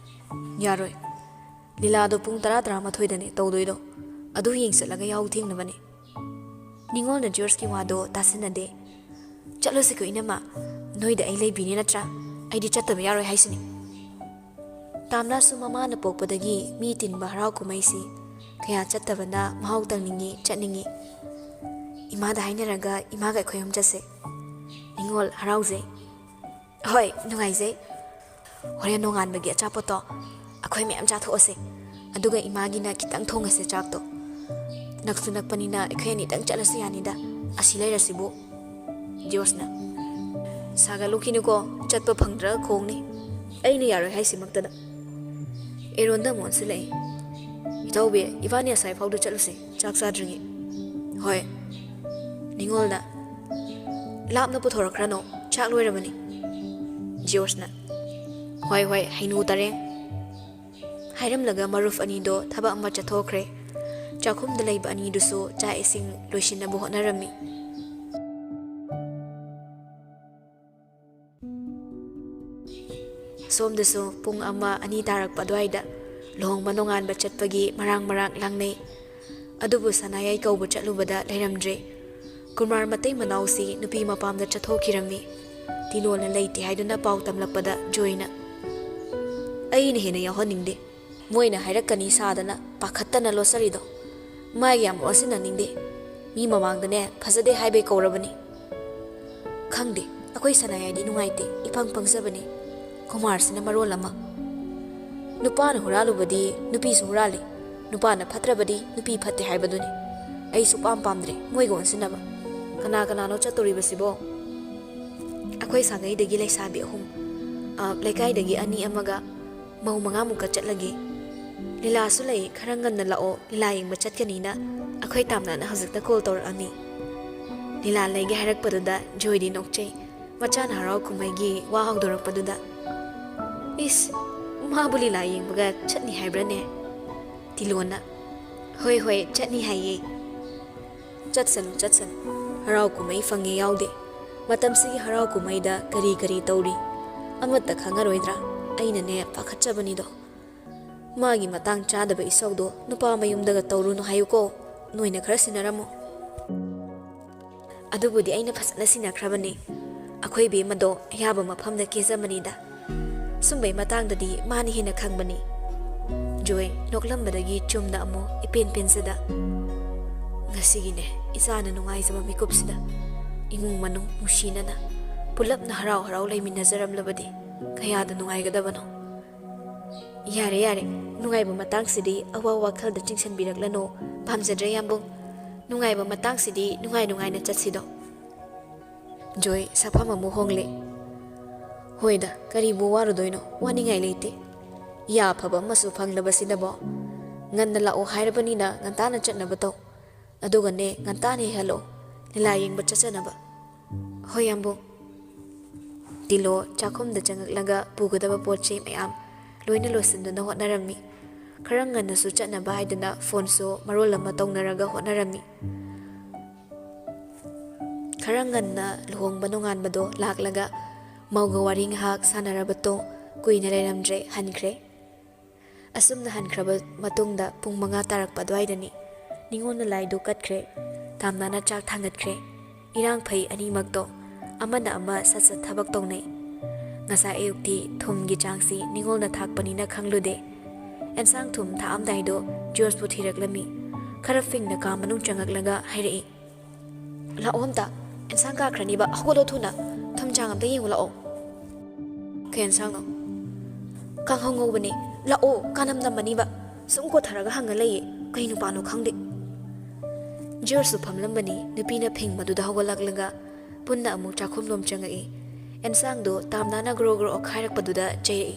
"ꯌꯥꯔꯣꯏ꯫ ꯂꯤꯂꯥꯗꯣ ꯄꯨꯡ ꯇꯔꯥ, ꯇꯔꯥꯃꯥꯊꯣꯏꯗꯅꯦ ꯇꯧꯗꯣꯏꯗꯣ꯫ ꯑꯗꯨ ꯌꯦꯡ ꯆꯠꯂꯒ ꯌꯥꯍꯧ ꯊꯦꯡꯅꯕꯅꯦ꯫" ꯅꯤꯉꯣꯜꯅ ꯖꯤꯌꯣꯔꯖꯀꯤ ꯋꯥꯗꯣ ꯇꯥꯁꯤꯟꯅꯗꯦ꯫ "ꯆꯠꯂꯁꯤꯀꯣ ꯏꯅꯝꯃ, ꯅꯣꯏꯗ ꯑꯩ ꯂꯩꯕꯤꯅꯦ ꯅꯠꯇ꯭ꯔꯥ? ꯑꯩꯗꯤ ꯆꯠꯇꯕ ꯌꯥꯔꯣꯏ ꯍꯥꯏꯁꯤꯅꯤ꯫" ꯇꯥꯝꯅꯥꯁꯨ ꯃꯃꯥꯅ ꯄꯣꯛꯄꯗꯒꯤ ꯃꯤ ꯇꯤꯟꯕ ꯍꯔꯥꯎ ꯀꯨꯝꯍꯩꯁꯤ ꯀꯌꯥ ꯆꯠꯇꯕꯅ ꯃꯍꯥꯎ ꯇꯪꯅꯤꯡꯉꯤ, ꯆꯠꯅꯤꯡꯉꯤ꯫ "ꯏꯃꯥꯗ ꯍꯥꯏꯅꯔꯒ ꯏꯃꯥꯒ ꯑꯩꯈꯣꯏ ꯑꯍꯨꯝ ꯆꯠꯁꯦ꯫" ꯅꯤꯉꯣꯜ ꯍꯔꯥꯎꯖꯩ꯫ "ꯍꯣꯏ, ꯅꯨꯡꯉꯥꯏꯖꯩ꯫ ꯍꯣꯔꯦꯟ ꯅꯣꯡꯉꯥꯟꯕꯒꯤ ꯑꯆꯥꯄꯣꯠꯇꯣ ꯑꯩꯈꯣꯏ ꯃꯌꯥꯝ ꯆꯥꯊꯣꯛꯑꯁꯦ꯫ ꯑꯗꯨꯒ ꯏꯃꯥꯒꯤꯅ ꯈꯤꯇꯪ ꯊꯣꯡꯉꯁꯦ ꯆꯥꯛꯇꯣ꯫ ꯅꯛꯁꯨ ꯅꯛꯄꯅꯤꯅ ꯑꯩꯈꯣꯏ ꯑꯅꯤꯇꯪ ꯆꯠꯂꯁꯨ ꯌꯥꯅꯤꯗ꯫ ꯑꯁꯤ ꯂꯩꯔꯁꯤꯕꯨ?" ꯖꯣꯁꯅ, "ꯁꯥꯒꯠꯂꯨꯈꯤꯅꯨꯀꯣ, ꯆꯠꯄ ꯐꯪꯗ꯭ꯔꯒ ꯈꯣꯡꯅꯤ꯫ ꯑꯩꯅ ꯌꯥꯔꯣꯏ ꯍꯥꯏꯁꯤꯃꯛꯇꯗ꯫" ꯑꯦꯔꯣꯟꯗ ꯑꯃꯨꯛ ꯑꯣꯟꯁꯤꯜꯂꯛꯏ꯫ "ꯏꯇꯥꯎꯕꯤ, ꯏꯕꯥꯅꯤ ꯑꯁꯥꯏ ꯐꯥꯎꯗ ꯆꯠꯂꯨꯁꯦ, ꯆꯥꯛ ꯆꯥꯗ꯭ꯔꯤꯉꯩ꯫" "ꯍꯣꯏ꯫" ꯅꯤꯉꯣꯜꯅ, "ꯂꯥꯞꯅ ꯄꯨꯊꯣꯔꯛꯈ꯭ꯔꯅꯣ, ꯆꯥꯛ ꯂꯣꯏꯔꯕꯅꯤ꯫" ꯖꯣꯁꯅ, "ꯍꯣꯏ, ꯍꯣꯏ, ꯍꯩꯅꯨ ꯇꯔꯦꯡ꯫" ꯍꯥꯏꯔꯝꯂꯒ ꯃꯔꯨꯞ ꯑꯅꯤꯗꯣ ꯊꯕꯛ ꯑꯃ ꯆꯠꯊꯣꯛꯈ꯭ꯔꯦ꯫ ꯆꯥꯛꯈꯨꯝꯗ ꯂꯩꯕ ꯑꯅꯤꯗꯨꯁꯨ ꯆꯥꯛ ꯏꯁꯤꯡ ꯂꯣꯏꯁꯤꯟꯅꯕ ꯍꯣꯠꯅꯔꯝꯃꯤ꯫ ꯁꯣꯝꯗꯁꯨ ꯄꯨꯡ ꯑꯃ, ꯑꯅꯤ ꯇꯥꯔꯛꯄ ꯑꯗꯨꯋꯥꯏꯗ ꯂꯨꯍꯣꯡꯕ ꯅꯣꯡꯉꯥꯟꯕ ꯆꯠꯄꯒꯤ ꯃꯔꯥꯡ ꯃꯔꯥꯡ ꯂꯥꯡꯅꯩ꯫ ꯑꯗꯨꯕꯨ ꯁꯅꯥꯌꯥꯏ ꯀꯧꯕ ꯆꯠꯂꯨꯕꯗ ꯂꯩꯔꯝꯗ꯭ꯔꯦ꯫ ꯀꯨꯃꯥꯔ ꯃꯇꯩ ꯃꯅꯥꯎꯁꯤ ꯅꯨꯄꯤ ꯃꯄꯥꯝꯗ ꯆꯠꯊꯣꯛꯈꯤꯔꯝꯃꯤ꯫ ꯇꯤꯅꯣꯅ ꯂꯩꯇꯦ ꯍꯥꯏꯗꯨꯅ ꯄꯥꯎ ꯇꯝꯂꯛꯄꯗ ꯖꯣꯏꯅ, "ꯑꯩꯅ ꯍꯦꯟꯅ ꯌꯥꯎꯍꯟꯅꯤꯡꯗꯦ꯫ ꯃꯣꯏꯅ ꯍꯥꯏꯔꯛꯀꯅꯤ ꯁꯥꯗꯅ ꯄꯥꯈꯠꯇꯅ ꯂꯣꯠꯆꯔꯤꯗꯣ꯫ ꯃꯥꯒꯤ ꯌꯥꯝ ꯑꯣꯟꯁꯤꯟꯅꯅꯤꯡꯗꯦ꯫ ꯃꯤ ꯃꯃꯥꯡꯗꯅꯦ ꯐꯖꯗꯦ ꯍꯥꯏꯕꯩ ꯀꯧꯔꯕꯅꯤ꯫ ꯈꯪꯗꯦ, ꯑꯩꯈꯣꯏ ꯁꯅꯥꯌꯥꯏꯗꯤ ꯅꯨꯡꯉꯥꯏꯇꯦ, ꯏꯄꯪ ꯄꯪꯖꯕꯅꯤ꯫ ꯀꯨꯃꯥꯔꯁꯤꯅ ꯃꯔꯣꯜ ꯑꯃ꯫ ꯅꯨꯄꯥꯅ ꯍꯨꯔꯥꯜꯂꯨꯕꯗꯤ ꯅꯨꯄꯤꯁꯨ ꯍꯨꯔꯥꯜꯂꯤ, ꯅꯨꯄꯥꯅ ꯐꯠꯇ꯭ꯔꯕꯗꯤ ꯅꯨꯄꯤ ꯐꯠꯇꯦ ꯍꯥꯏꯕꯗꯨꯅꯤ꯫ ꯑꯩ ꯁꯨꯛꯄꯥꯝ ꯄꯥꯝꯗ꯭ꯔꯦ ꯃꯣꯏꯒ ꯑꯣꯟꯁꯤꯟꯅꯕ꯫ ꯀꯅꯥ ꯀꯅꯥꯅꯣ ꯆꯠꯇꯣꯔꯤꯕꯁꯤꯕꯣ?" ꯑꯩꯈꯣꯏ ꯁꯥꯒꯩꯗꯒꯤ ꯂꯩꯁꯥꯕꯤ ꯑꯍꯨꯝ, ꯑ, ꯂꯩꯀꯥꯏꯗꯒꯤ ꯑꯅꯤ ꯑꯃꯒ ꯃꯧ ꯃꯉꯥꯃꯨꯛꯀ ꯆꯠꯂꯒꯦ꯫ ꯂꯤꯂꯥꯁꯨ ꯂꯩ, ꯈꯔ ꯉꯟꯅ ꯂꯥꯛꯑꯣ, ꯂꯤꯂꯥ ꯌꯦꯡꯕ ꯆꯠꯀꯅꯤꯅ ꯑꯩꯈꯣꯏ ꯇꯥꯝꯅꯥꯅ ꯍꯧꯖꯤꯛꯇ ꯀꯣꯜ ꯇꯧꯔꯛꯑꯝꯃꯤ꯫ ꯂꯤꯂꯥ ꯂꯩꯒꯦ ꯍꯥꯏꯔꯛꯄꯗꯨꯗ ꯖꯣꯏꯗꯤ ꯅꯣꯛꯆꯩ꯫ ꯃꯆꯥꯅ ꯍꯔꯥꯎ ꯀꯨꯝꯍꯩꯒꯤ ꯋꯥ ꯍꯧꯗꯣꯔꯛꯄꯗꯨꯗ, "ꯏꯁ, ꯃꯥꯕꯨ ꯂꯤꯂꯥ ꯌꯦꯡꯕꯒ ꯆꯠꯅꯤ ꯍꯥꯏꯕ꯭ꯔꯅꯦ?" ꯇꯤꯂꯣꯅ, "ꯍꯣꯏ, ꯍꯣꯏ, ꯆꯠꯅꯤ ꯍꯥꯏꯌꯦ꯫" "ꯆꯠꯁꯅꯨ, ꯆꯠꯁꯅꯨ꯫ ꯍꯔꯥꯎ ꯀꯨꯝꯍꯩ ꯐꯪꯉꯦ ꯌꯥꯎꯗꯦ꯫ ꯃꯇꯝꯁꯤꯒꯤ ꯍꯔꯥꯎ ꯀꯨꯝꯍꯩꯗ ꯀꯔꯤ ꯀꯔꯤ ꯇꯧꯔꯤ? ꯑꯃꯠꯇ ꯈꯪꯉꯔꯣꯏꯗ꯭ꯔꯥ? ꯑꯩꯅꯅꯦ ꯄꯥꯈꯠꯆꯕꯅꯤꯗꯣ꯫ ꯃꯥꯒꯤ ꯃꯇꯥꯡ ꯆꯥꯗꯕ ꯏꯁꯧꯗꯣ ꯅꯨꯄꯥ ꯃꯌꯨꯝꯗꯒ ꯇꯧꯔꯨꯅꯨ ꯍꯥꯏꯌꯨꯀꯣ꯫ ꯅꯣꯏꯅ ꯈꯔ ꯁꯤꯟꯅꯔꯝꯃꯣ꯫" "ꯑꯗꯨꯕꯨꯗꯤ ꯑꯩꯅ ꯐꯖꯅ ꯁꯤꯟꯅꯈ꯭ꯔꯕꯅꯤ꯫ ꯑꯩꯈꯣꯏ ꯕꯦꯝꯃꯗꯣ ꯑꯌꯥꯕ ꯃꯐꯝꯗ ꯀꯦꯖꯕꯅꯤꯗ꯫ ꯁꯨꯝꯕꯩ ꯃꯇꯥꯡꯗꯗꯤ ꯃꯥꯅ ꯍꯦꯟꯅ ꯈꯪꯕꯅꯤ꯫" ꯖꯣꯏ ꯅꯣꯛꯂꯝꯕꯗꯒꯤ ꯆꯨꯝꯅ ꯑꯃꯨꯛ ꯏꯄꯦꯟ ꯄꯦꯟꯖꯗ, "ꯉꯁꯤꯒꯤꯅꯦ ꯏꯆꯥꯅ ꯅꯨꯡꯉꯥꯏꯖꯕ ꯃꯤꯀꯨꯞꯁꯤꯗ ꯏꯃꯨꯡ ꯃꯅꯨꯡ ꯅꯨꯡꯁꯤꯅꯅ ꯄꯨꯂꯞꯅ ꯍꯔꯥꯎ ꯍꯔꯥꯎ ꯂꯩꯃꯤꯟꯅꯖꯔꯝꯂꯕꯗꯤ ꯀꯌꯥꯗ ꯅꯨꯡꯉꯥꯏꯒꯗꯕꯅꯣ꯫ ꯌꯥꯔꯦ, ꯌꯥꯔꯦ, ꯅꯨꯡꯉꯥꯏꯕ ꯃꯇꯥꯡꯁꯤꯗꯤ ꯑꯋꯥ ꯋꯥꯈꯜꯗ ꯆꯤꯡꯁꯤꯟꯕꯤꯔꯛꯂꯅꯨ꯫ ꯄꯥꯝꯖꯗ꯭ꯔꯦ, ꯌꯥꯝꯕꯨꯡ꯫ ꯅꯨꯡꯉꯥꯏꯕ ꯃꯇꯥꯡꯁꯤꯗꯤ ꯅꯨꯡꯉꯥꯏ ꯅꯨꯡꯉꯥꯏꯅ ꯆꯠꯁꯤꯗꯣ꯫ ꯖꯣꯏ ꯁꯥꯐꯝ ꯑꯃꯨꯛ ꯍꯣꯡꯂꯦ꯫ ꯍꯣꯏꯗ, ꯀꯔꯤꯕꯨ ꯋꯥꯔꯨꯗꯣꯏꯅꯣ? ꯋꯥꯅꯤꯡꯉꯥꯏ ꯂꯩꯇꯦ꯫ ꯌꯥ ꯑꯐꯕ ꯑꯃꯁꯨ ꯐꯪꯂꯕꯁꯤꯗꯕꯣ꯫ ꯉꯟꯅ ꯂꯥꯛꯑꯣ ꯍꯥꯏꯔꯕꯅꯤꯅ ꯉꯟꯇꯥꯅ ꯆꯠꯅꯕ ꯇꯧ꯫ ꯑꯗꯨꯒꯅꯦ, ꯉꯟꯇꯥꯅ ꯍꯦꯛ ꯍꯜꯂꯛꯑꯣ, ꯂꯤꯂꯥ ꯌꯦꯡꯕ ꯆꯠꯆꯅꯕ꯫ ꯍꯣꯏ, ꯌꯥꯝꯕꯨꯡ꯫ ꯇꯤꯂꯣ ꯆꯥꯛꯈꯨꯝꯗ ꯆꯪꯉꯛꯂꯒ ꯄꯨꯒꯗꯕ ꯄꯣꯠ ꯆꯩ ꯃꯌꯥꯝ ꯂꯣꯏꯅ ꯂꯣꯏꯁꯤꯟꯗꯨꯅ ꯍꯣꯠꯅꯔꯝꯃꯤ꯫ ꯈꯔ ꯉꯟꯅꯁꯨ ꯆꯠꯅꯕ ꯍꯥꯏꯗꯨꯅ ꯐꯣꯟꯁꯨ ꯃꯔꯣꯜ ꯑꯃ ꯇꯧꯅꯔꯒ ꯍꯣꯠꯅꯔꯝꯃꯤ꯫ ꯈꯔ ꯉꯟꯅ ꯂꯨꯍꯣꯡꯕ ꯅꯣꯡꯉꯥꯟꯕꯗꯣ ꯂꯥꯛꯂꯒ ꯃꯧꯒ ꯋꯥꯔꯤ ꯉꯥꯏꯍꯥꯛ ꯁꯥꯟꯅꯔꯕ ꯇꯣ ꯀꯨꯏꯅ ꯂꯩꯔꯝꯗ꯭ꯔꯦ, ꯍꯟꯈ꯭ꯔꯦ꯫ ꯑꯁꯨꯝꯅ ꯍꯟꯈ꯭ꯔꯕ ꯃꯇꯨꯡꯗ ꯄꯨꯡ ꯃꯉꯥ ꯇꯥꯔꯛꯄ ꯑꯗꯨꯋꯥꯏꯗꯅꯤ꯫ ꯅꯤꯉꯣꯜꯅ ꯂꯥꯏꯗꯨ ꯀꯠꯈ꯭ꯔꯦ꯫ ꯇꯥꯝꯅꯥꯅ ꯆꯥꯛ ꯊꯥꯡꯒꯠꯈ꯭ꯔꯦ꯫ ꯏꯔꯥꯡ ꯐꯩ ꯑꯅꯤꯃꯛꯇꯣ꯫ ꯑꯃꯅ ꯑꯃ ꯁꯠ ꯁꯠ ꯊꯕꯛ ꯇꯧꯅꯩ꯫ ꯉꯁꯥꯏ ꯑꯌꯨꯛꯇꯤ ꯊꯨꯝꯒꯤ ꯆꯥꯡꯁꯤ ꯅꯤꯉꯣꯜꯅ ꯊꯥꯛꯄꯅꯤꯅ ꯈꯪꯂꯨꯗꯦ꯫ ꯑꯦꯟꯁꯥꯡ ꯊꯨꯝ ꯊꯥꯛꯑꯝꯗꯥꯏꯗꯣ ꯖꯣꯔꯖꯄꯨ ꯊꯤꯔꯛꯂꯝꯃꯤ꯫ ꯈꯔ ꯐꯤꯡꯅ ꯀꯥ ꯃꯅꯨꯡ ꯆꯪꯉꯛꯂꯒ ꯍꯥꯏꯔꯛꯏ, "ꯂꯥꯛꯑꯣ ꯑꯝꯇ, ꯑꯦꯟꯁꯥꯡ ꯀꯥꯈ꯭ꯔꯅꯤꯕ, ꯍꯧꯒꯠꯂꯣ ꯊꯨꯅ, ꯊꯨꯝ ꯆꯥꯡ ꯑꯝꯇ ꯌꯦꯡꯉꯨ ꯂꯥꯛꯑꯣ"꯫ "ꯀꯩ ꯑꯦꯟꯁꯥꯡꯅꯣ?" "ꯀꯥꯡꯍꯧ ꯉꯧꯕꯅꯦ, ꯂꯥꯛꯑꯣ, ꯀꯥꯅꯝ ꯅꯝꯃꯅꯤꯕ꯫ ꯁꯨꯝ ꯀꯣꯊꯔꯒ ꯍꯪꯉ ꯂꯩꯌꯦ, ꯀꯩ ꯅꯨꯄꯥꯅꯣ ꯈꯪꯗꯦ"꯫ ꯖꯣꯔꯖꯁꯨ ꯐꯝꯂꯝꯕꯅꯤ꯫ ꯅꯨꯄꯤꯅ ꯐꯤꯡꯕꯗꯨꯗ ꯍꯧꯒꯠꯂꯛꯂꯒ ꯄꯨꯟꯅ ꯑꯃꯨꯛ ꯆꯥꯛꯈꯨꯝꯂꯣꯝ ꯆꯪꯉꯛꯏ꯫ ꯑꯦꯟꯁꯥꯡꯗꯣ ꯇꯥꯝꯅꯥꯅ ꯒ꯭ꯔꯣ ꯒ꯭ꯔꯣ ꯑꯣꯠꯈꯥꯏꯔꯛꯄꯗꯨꯗ ꯆꯩꯔꯛꯏ,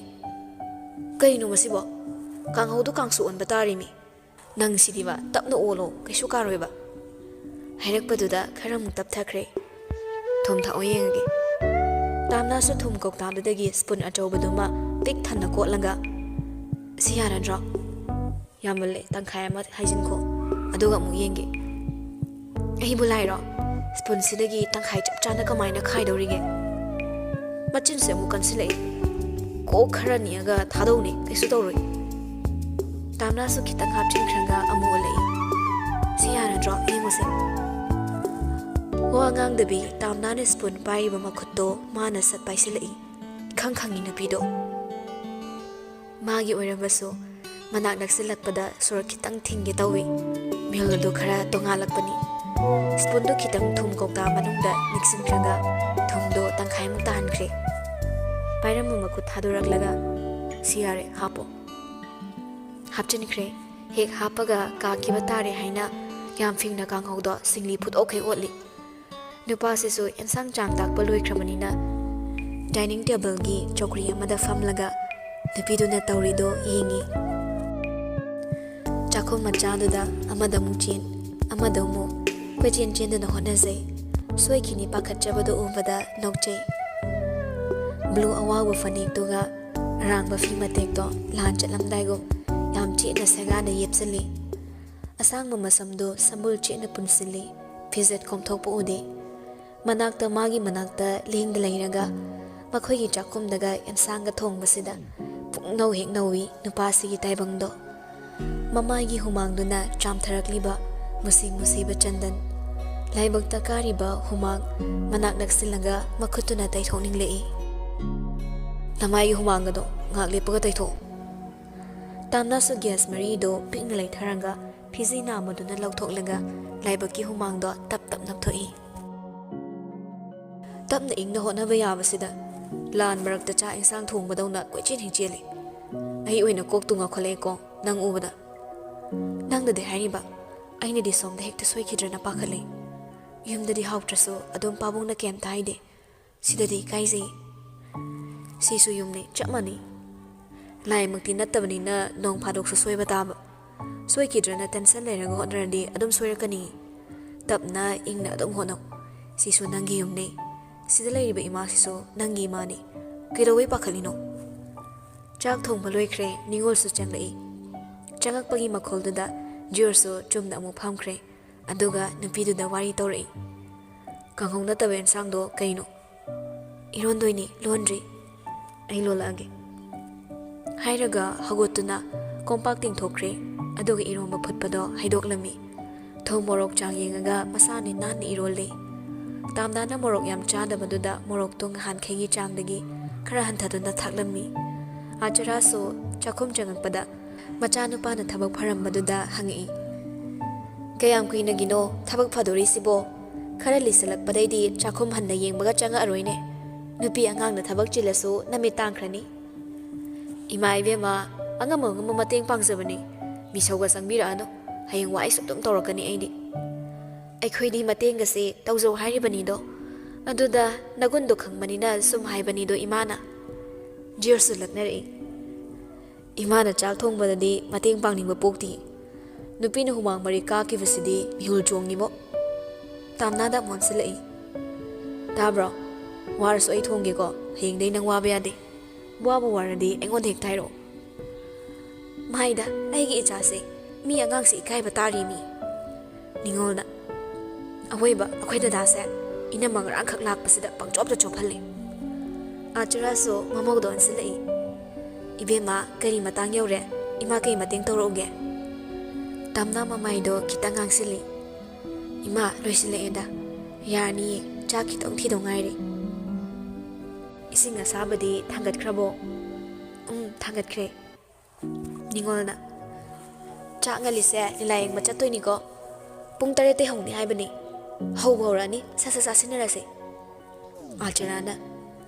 "ꯀꯩꯅꯣ ꯃꯁꯤꯕꯣ? ꯀꯥꯡꯍꯧꯗꯣ ꯀꯥꯡꯁꯨ ꯑꯣꯟꯕ ꯇꯥꯔꯦꯃꯤ꯫ ꯅꯪꯁꯤꯗꯤꯕ, ꯇꯞꯅ ꯑꯣꯜꯂꯣ, ꯀꯩꯁꯨ ꯀꯥꯔꯣꯏꯕ"꯫ ꯍꯥꯏꯔꯛꯄꯗꯨꯗ ꯈꯔꯃꯨꯛ ꯇꯞꯊꯈ꯭ꯔꯦ꯫ "ꯊꯨꯝ ꯊꯥꯛꯑꯣ ꯌꯦꯡꯉꯒꯦ"꯫ ꯇꯥꯝꯅꯥꯁꯨ ꯊꯨꯝ ꯀꯧꯇꯥꯗꯨꯗꯒꯤ ꯁ꯭ꯄꯨꯟ ꯑꯆꯧꯕꯗꯨꯃ ꯄꯤꯛ ꯊꯟꯅ ꯀꯣꯠꯂꯒ, "ꯁꯤ ꯌꯥꯔꯗ꯭ꯔꯣ?" "ꯌꯥꯝꯃꯜꯂꯦ, ꯇꯪꯈꯥꯏ ꯑꯃ ꯍꯥꯏꯖꯤꯟꯈꯣ, ꯑꯗꯨꯒ ꯑꯃꯨꯛ ꯌꯦꯡꯒꯦ"꯫ "ꯑꯩꯕꯨ ꯂꯥꯏꯔꯣ? ꯁ꯭ꯄꯨꯟꯁꯤꯗꯒꯤ ꯇꯪꯈꯥꯏ ꯆꯞ ꯆꯥꯅ ꯀꯃꯥꯏꯅ ꯈꯥꯏꯗꯧꯔꯤꯒꯦ?" ꯃꯆꯤꯟꯁꯦ ꯑꯃꯨꯛ ꯀꯟꯁꯤꯜꯂꯛꯏ꯫ "ꯀꯣꯛ ꯈꯔ ꯅꯤꯛꯑꯒ ꯊꯥꯗꯧꯅꯦ, ꯀꯩꯁꯨ ꯇꯧꯔꯣꯏ"꯫ ꯇꯥꯝꯅꯥꯁꯨ ꯈꯤꯇꯪ ꯍꯥꯞꯆꯤꯟꯈ꯭ꯔꯒ ꯑꯃꯨꯛ ꯑꯣꯜꯂꯛꯏ꯫ "ꯁꯤ ꯌꯥꯔꯗ꯭ꯔꯣ? ꯌꯦꯡꯉꯨꯁꯦ"꯫ ꯋꯥ ꯉꯥꯡꯗꯕꯤ ꯇꯥꯝꯅꯥꯅ ꯁ꯭ꯄꯨꯟ ꯄꯥꯏꯔꯤꯕ ꯃꯈꯨꯠꯇꯣ ꯃꯥꯅ ꯁꯠ ꯄꯥꯏꯁꯤꯜꯂꯛꯏ꯫ ꯏꯈꯪ ꯈꯪꯉꯤ ꯅꯨꯄꯤꯗꯣ꯫ ꯃꯥꯒꯤ ꯑꯣꯏꯔꯝꯕꯁꯨ ꯃꯅꯥꯛ ꯅꯛꯁꯤꯜꯂꯛꯄꯗ ꯁꯣꯔ ꯈꯤꯇꯪ ꯊꯤꯡꯒꯦ ꯇꯧꯏ꯫ ꯃꯤꯍꯨꯜ ꯑꯗꯨ ꯈꯔ ꯇꯣꯡꯉꯥꯜꯂꯛꯄꯅꯤ꯫ ꯁ꯭ꯄꯨꯟꯗꯨ ꯈꯤꯇꯪ ꯊꯨꯝ ꯀꯧꯇꯥ ꯃꯅꯨꯡꯗ ꯅꯤꯛꯁꯤꯟꯈ꯭ꯔꯒ ꯊꯨꯝꯗꯣ ꯇꯪꯈꯥꯏ ꯄꯥꯏꯔꯝꯕ ꯃꯈꯨꯠ ꯊꯥꯗꯣꯔꯛꯂꯒ, "ꯁꯤ ꯌꯥꯔꯦ, ꯍꯥꯞꯄꯣ"꯫ ꯍꯥꯞꯆꯤꯟꯈ꯭ꯔꯦ꯫ ꯍꯦꯛ ꯍꯥꯞꯄꯒ ꯀꯥꯈꯤꯕ ꯇꯥꯔꯦ ꯍꯥꯏꯅ ꯌꯥꯝ ꯐꯤꯡꯅ ꯀꯥꯡꯍꯧꯗꯣ ꯁꯤꯡꯂꯤ ꯐꯨꯠꯇꯣꯛꯈꯩ ꯑꯣꯠꯂꯤ꯫ ꯅꯨꯄꯥꯁꯤꯁꯨ ꯑꯦꯟꯁꯥꯡ ꯆꯥꯡ ꯇꯥꯛꯄ ꯂꯣꯏꯈ꯭ꯔꯕꯅꯤꯅ dining tableꯒꯤ ꯆꯧꯀ꯭ꯔꯤ ꯑꯃꯗ ꯐꯝꯂꯒ ꯅꯨꯄꯤꯗꯨꯅ ꯇꯧꯔꯤꯗꯣ ꯌꯦꯡꯉꯤ꯫ ꯆꯥꯛꯈꯨꯝ ꯃꯆꯥꯗꯨꯗ ꯑꯃꯗ ꯑꯃꯨꯛ ꯆꯦꯟ, ꯑꯃꯗ ꯑꯃꯨꯛ ꯀꯣꯏꯆꯦꯟ ꯆꯦꯟꯗꯨꯅ ꯍꯣꯠꯅꯖꯩ꯫ ꯁꯣꯏꯈꯤꯅꯤ ꯄꯥꯈꯠꯆꯕꯗꯨ ꯎꯕꯗ ꯅꯣꯛꯆꯩ꯫ Blue ꯑꯋꯥꯎꯕ ꯐꯅꯦꯛꯇꯨꯒ ꯑꯔꯥꯡꯕ ꯐꯤ ꯃꯇꯦꯛꯇꯣ ꯂꯥꯟ ꯆꯠꯂꯝꯗꯥꯏꯒꯨꯝ ꯌꯥꯝ ꯆꯦꯠꯅ ꯁꯦꯒꯥꯅ ꯌꯦꯞꯁꯤꯜꯂꯤ꯫ ꯑꯁꯥꯡꯕ ꯃꯁꯝꯗꯨ ꯁꯝꯕꯨꯜ ꯆꯦꯠꯅ ꯄꯨꯟꯁꯤꯜꯂꯤ꯫ ꯐꯤꯖꯦꯠ ꯀꯣꯝꯊꯣꯛꯄ ꯎꯗꯦ꯫ ꯃꯅꯥꯛꯇ, ꯃꯥꯒꯤ ꯃꯅꯥꯛꯇ ꯂꯦꯡꯗ ꯂꯩꯔꯒ ꯃꯈꯣꯏꯒꯤ ꯆꯥꯛꯈꯨꯝꯗꯒ ꯑꯦꯟꯁꯥꯡꯒ ꯊꯣꯡꯕꯁꯤꯗ ꯄꯨꯛꯅꯧ ꯍꯦꯛ ꯅꯧꯏ ꯅꯨꯄꯥꯁꯤꯒꯤ ꯇꯥꯏꯕꯪꯗꯣ꯫ ꯃꯃꯥꯏꯒꯤ ꯍꯨꯃꯥꯡꯗꯨꯅ ꯆꯥꯝꯊꯔꯛꯂꯤꯕ ꯃꯨꯁꯤ ꯃꯨꯁꯤꯕ ꯆꯟꯗꯟ꯫ ꯂꯥꯏꯕꯛꯇ ꯀꯥꯔꯤꯕ ꯍꯨꯃꯥꯡ ꯃꯅꯥꯛ ꯅꯛꯁꯤꯜꯂꯒ ꯃꯈꯨꯠꯇꯨꯅ ꯇꯩꯊꯣꯛꯅꯤꯡꯂꯛꯏ꯫ "ꯅꯃꯥꯏꯒꯤ ꯍꯨꯃꯥꯡꯒꯗꯣ ꯉꯥꯏꯍꯥꯛ ꯂꯦꯞꯄꯒ ꯇꯩꯊꯣꯛꯑꯣ"꯫ ꯇꯥꯝꯅꯥꯁꯨ gas ꯃꯔꯤꯗꯣ ꯄꯤꯛꯅ ꯂꯩꯊꯔꯒ ꯐꯤꯖꯤ ꯅꯥꯝꯃꯗꯨꯅ ꯂꯧꯊꯣꯛꯂꯒ ꯂꯥꯏꯕꯛꯀꯤ ꯍꯨꯃꯥꯡꯗꯣ ꯇꯞ ꯇꯞ ꯅꯞꯊꯣꯛꯏ꯫ "ꯇꯞꯅ ꯏꯪꯅ ꯍꯣꯠꯅꯕ ꯌꯥꯕꯁꯤꯗ ꯂꯥꯟ ꯃꯔꯛꯇ ꯆꯥꯛ ꯏꯟꯁꯥꯡ ꯊꯣꯡꯕꯗꯧꯅ ꯀꯣꯏꯆꯦꯟ ꯍꯦꯛ ꯆꯦꯜꯂꯤ꯫ ꯑꯩ ꯑꯣꯏꯅ ꯀꯣꯛꯇꯨ ꯉꯥꯎꯈꯠꯂꯛꯑꯦꯀꯣ ꯅꯪ ꯎꯕꯗ꯫ ꯅꯪꯅꯗꯤ ꯍꯥꯏꯔꯤꯕ, ꯑꯩꯅꯗꯤ ꯁꯣꯝꯗ ꯍꯦꯛꯇ ꯁꯣꯏꯈꯤꯗ꯭ꯔꯅ ꯄꯥꯈꯠꯂꯤ꯫ ꯌꯨꯝꯗꯗꯤ ꯍꯥꯎꯇ꯭ꯔꯁꯨ ꯑꯗꯨꯝ ꯄꯥꯕꯨꯡꯅ ꯀꯩꯝꯇ ꯍꯥꯏꯗꯦ꯫ ꯁꯤꯗꯗꯤ ꯏꯀꯥꯏꯖꯩ"꯫ "ꯁꯤꯁꯨ ꯌꯨꯝꯅꯤ, ꯆꯞ ꯃꯥꯟꯅꯩ꯫ ꯂꯥꯏꯃꯛꯇꯤ ꯅꯠꯇꯕꯅꯤꯅ ꯅꯣꯡ ꯐꯥꯗꯣꯛꯁꯨ ꯁꯣꯏꯕ ꯇꯥꯕ꯫ ꯁꯣꯏꯈꯤꯗ꯭ꯔꯅ tension ꯂꯩꯔꯒ ꯍꯣꯠꯅꯔꯗꯤ ꯑꯗꯨꯝ ꯁꯣꯏꯔꯛꯀꯅꯤ꯫ ꯇꯞꯅ ꯏꯪꯅ ꯑꯗꯨꯝ ꯍꯣꯠꯅꯧ꯫ ꯁꯤꯁꯨ ꯅꯪꯒꯤ ꯌꯨꯝꯅꯤ꯫ ꯁꯤꯗ ꯂꯩꯔꯤꯕ ꯏꯃꯥꯁꯤꯁꯨ ꯅꯪꯒꯤ ꯏꯃꯥꯅꯤ꯫ ꯀꯩꯗꯧꯕꯩ ꯄꯥꯈꯠꯂꯤꯅꯣ?" ꯆꯥꯛ ꯊꯣꯡꯕ ꯂꯣꯏꯈ꯭ꯔꯦ꯫ ꯅꯤꯉꯣꯜꯁꯨ ꯆꯪꯂꯛꯏ꯫ ꯆꯪꯂꯛꯄꯒꯤ ꯃꯈꯣꯜꯗꯨꯗ ꯖꯤꯌꯣꯔꯁꯨ ꯆꯨꯝꯅ ꯑꯃꯨꯛ ꯐꯝꯈ꯭ꯔꯦ꯫ ꯑꯗꯨꯒ ꯅꯨꯄꯤꯗꯨꯗ ꯋꯥꯔꯤ ꯇꯧꯔꯛꯏ꯫ "ꯀꯥꯡꯍꯧ ꯅꯠꯇꯕ ꯑꯦꯟꯁꯥꯡꯗꯣ ꯀꯩꯅꯣ?" "ꯏꯔꯣꯟꯗꯣꯏꯅꯤ, ꯂꯣꯟꯗ꯭ꯔꯤ"꯫ "ꯑꯩ ꯂꯣꯜꯂꯛꯑꯒꯦ" ꯍꯥꯏꯔꯒ ꯍꯧꯒꯠꯇꯨꯅ ꯀꯣꯝꯄꯥꯛ ꯇꯤꯡꯊꯣꯛꯈ꯭ꯔꯦ꯫ ꯑꯗꯨꯒ ꯏꯔꯣꯝꯕ ꯐꯨꯠꯄꯗꯣ ꯍꯩꯗꯣꯛꯂꯝꯃꯤ꯫ ꯊꯨꯝ ꯃꯣꯔꯣꯛ ꯆꯥꯡ ꯌꯦꯡꯉꯒ ꯃꯁꯥꯅ ꯅꯥꯟꯅ ꯏꯔꯣꯜꯂꯤ꯫ ꯇꯥꯝꯅꯥꯅ ꯃꯣꯔꯣꯛ ꯌꯥꯝ ꯆꯥꯗꯕꯗꯨꯗ ꯃꯣꯔꯣꯛꯇꯣ ꯅꯍꯥꯟꯈꯩꯒꯤ ꯆꯥꯡꯗꯒꯤ ꯈꯔ ꯍꯟꯊꯗꯨꯅ ꯊꯥꯛꯂꯝꯃꯤ꯫ ꯑꯥꯆꯔꯥꯁꯨ ꯆꯥꯛꯈꯨꯝ ꯆꯪꯉꯛꯄꯗ ꯃꯆꯥꯅꯨꯄꯥꯅ ꯊꯕꯛ ꯐꯔꯝꯕꯗꯨꯗ ꯍꯪꯉꯛꯏ꯫ "ꯀꯌꯥꯝ ꯀꯨꯏꯅꯒꯤꯅꯣ ꯊꯕꯛ ꯐꯗꯣꯔꯤꯁꯤꯕꯣ? ꯈꯔ ꯂꯤꯁꯜꯂꯛꯄꯗꯩꯗꯤ ꯆꯥꯛꯈꯨꯝ ꯍꯟꯅ ꯌꯦꯡꯕꯒ ꯆꯪꯉꯛꯑꯔꯣꯏꯅꯦ"꯫ ꯅꯨꯄꯤ ꯑꯉꯥꯡꯅ ꯊꯕꯛ ꯆꯤꯜꯂꯁꯨ ꯅꯃꯤꯠ ꯇꯥꯡꯈ꯭ꯔꯅꯤ꯫ ꯏꯃꯥ ꯏꯕꯦꯝꯃ, ꯑꯉꯝ ꯑꯉꯝꯕ ꯃꯇꯦꯡ ꯄꯥꯡꯖꯕꯅꯤ꯫ ꯃꯤꯁꯧꯒ ꯆꯪꯕꯤꯔꯛꯑꯅꯨ꯫ ꯍꯌꯦꯡ ꯋꯥꯏ ꯁꯨꯛꯇꯨꯝ ꯇꯧꯔꯛꯀꯅꯤ ꯑꯩꯗꯤ꯫ ꯑꯩꯈꯣꯏꯗꯤ ꯃꯇꯦꯡꯒꯁꯦ ꯇꯧꯖꯧ ꯍꯥꯏꯔꯤꯕꯅꯤꯗꯣ꯫ ꯑꯗꯨꯗ ꯅꯒꯨꯟꯗꯣ ꯈꯪꯕꯅꯤꯅ ꯁꯨꯝ ꯍꯥꯏꯕꯅꯤꯗꯣ ꯏꯃꯥꯅ꯫ ꯖꯤꯌꯣꯁꯁꯨ ꯂꯛꯅꯔꯛꯏ꯫ ꯏꯃꯥꯅ ꯆꯥꯛ ꯊꯣꯡꯕꯗꯗꯤ ꯃꯇꯦꯡ ꯄꯥꯡꯅꯤꯡꯕ ꯄꯣꯛꯇꯦ꯫ ꯅꯨꯄꯤꯅ ꯍꯨꯃꯥꯡ ꯃꯔꯤ ꯀꯥꯈꯤꯕꯁꯤꯗꯤ ꯃꯤꯍꯨꯜ ꯆꯣꯡꯉꯤꯕꯣ꯫ ꯇꯥꯝꯅꯥꯗ ꯑꯃꯨꯛ ꯑꯣꯟꯁꯤꯜꯂꯛꯏ꯫ ꯇꯥꯕ꯭ꯔꯣ? ꯋꯥꯔꯁꯨ ꯑꯩ ꯊꯣꯡꯒꯦꯀꯣ꯫ ꯍꯌꯦꯡꯗꯩ ꯅꯪ ꯋꯥꯕ ꯌꯥꯗꯦ꯫ ꯋꯥꯕꯨ ꯋꯥꯔꯗꯤ ꯑꯩꯉꯣꯟꯗ ꯍꯦꯛꯇ ꯍꯥꯏꯔꯛꯑꯣ꯫ ꯃꯥꯏꯗ, ꯑꯩꯒꯤ ꯏꯆꯥꯁꯦ, ꯃꯤ ꯑꯉꯥꯡꯁꯦ ꯏꯀꯥꯏꯕ ꯇꯥꯔꯤ ꯃꯤ꯫ ꯅꯤꯉꯣꯜꯅ, ꯑꯋꯣꯏꯕ, ꯑꯩꯈꯣꯏ ꯗꯗꯥꯁꯦ ꯏꯅꯝꯃ ꯉꯔꯥꯡꯈꯛ ꯂꯥꯛꯄꯁꯤꯗ ꯄꯪꯆꯣꯞꯇ ꯆꯣꯞꯍꯜꯂꯦ꯫ ꯑꯥꯆꯔꯥꯁꯨ ꯃꯃꯧꯗ ꯑꯣꯟꯁꯤꯜꯂꯛꯏ꯫ ꯏꯕꯦꯝꯃ, ꯀꯔꯤ ꯃꯇꯥꯡ ꯌꯧꯔꯦ? ꯏꯃꯥ ꯀꯩ ꯃꯇꯦꯡ ꯇꯧꯔꯛꯎꯒꯦ? ꯇꯝꯅ ꯃꯃꯥꯏꯗꯣ ꯈꯤꯇꯪ ꯉꯥꯡꯁꯤꯜꯂꯤ꯫ ꯏꯃꯥ, ꯂꯣꯏꯁꯤꯜꯂꯛꯑꯦꯗ꯫ ꯌꯥꯔꯅꯤꯌꯦ, ꯆꯥꯛ ꯈꯤꯇꯪ ꯊꯤꯗꯧ ꯉꯥꯏꯔꯦ꯫ ꯏꯁꯤꯡ ꯑꯁꯥꯕꯗꯤ ꯊꯥꯡꯒꯠꯈ꯭ꯔꯕꯣ? ꯎꯝ, ꯊꯥꯡꯒꯠꯈ꯭ꯔꯦ꯫ ꯅꯤꯉꯣꯜꯅ, ꯆꯥꯛ ꯉꯜꯂꯤꯁꯦ ꯂꯤꯂꯥ ꯌꯦꯡꯕ ꯆꯠꯇꯣꯏꯅꯤꯀꯣ꯫ ꯄꯨꯡ ꯇꯔꯦꯠꯇꯩ ꯍꯧꯅꯤ ꯍꯥꯏꯕꯅꯤ꯫ ꯍꯧꯕ ꯍꯧꯔꯛꯑꯅꯤ, ꯁꯠ ꯁꯠ ꯆꯥꯁꯤꯟꯅꯔꯁꯦ꯫ ꯑꯥꯆꯔꯥꯅ,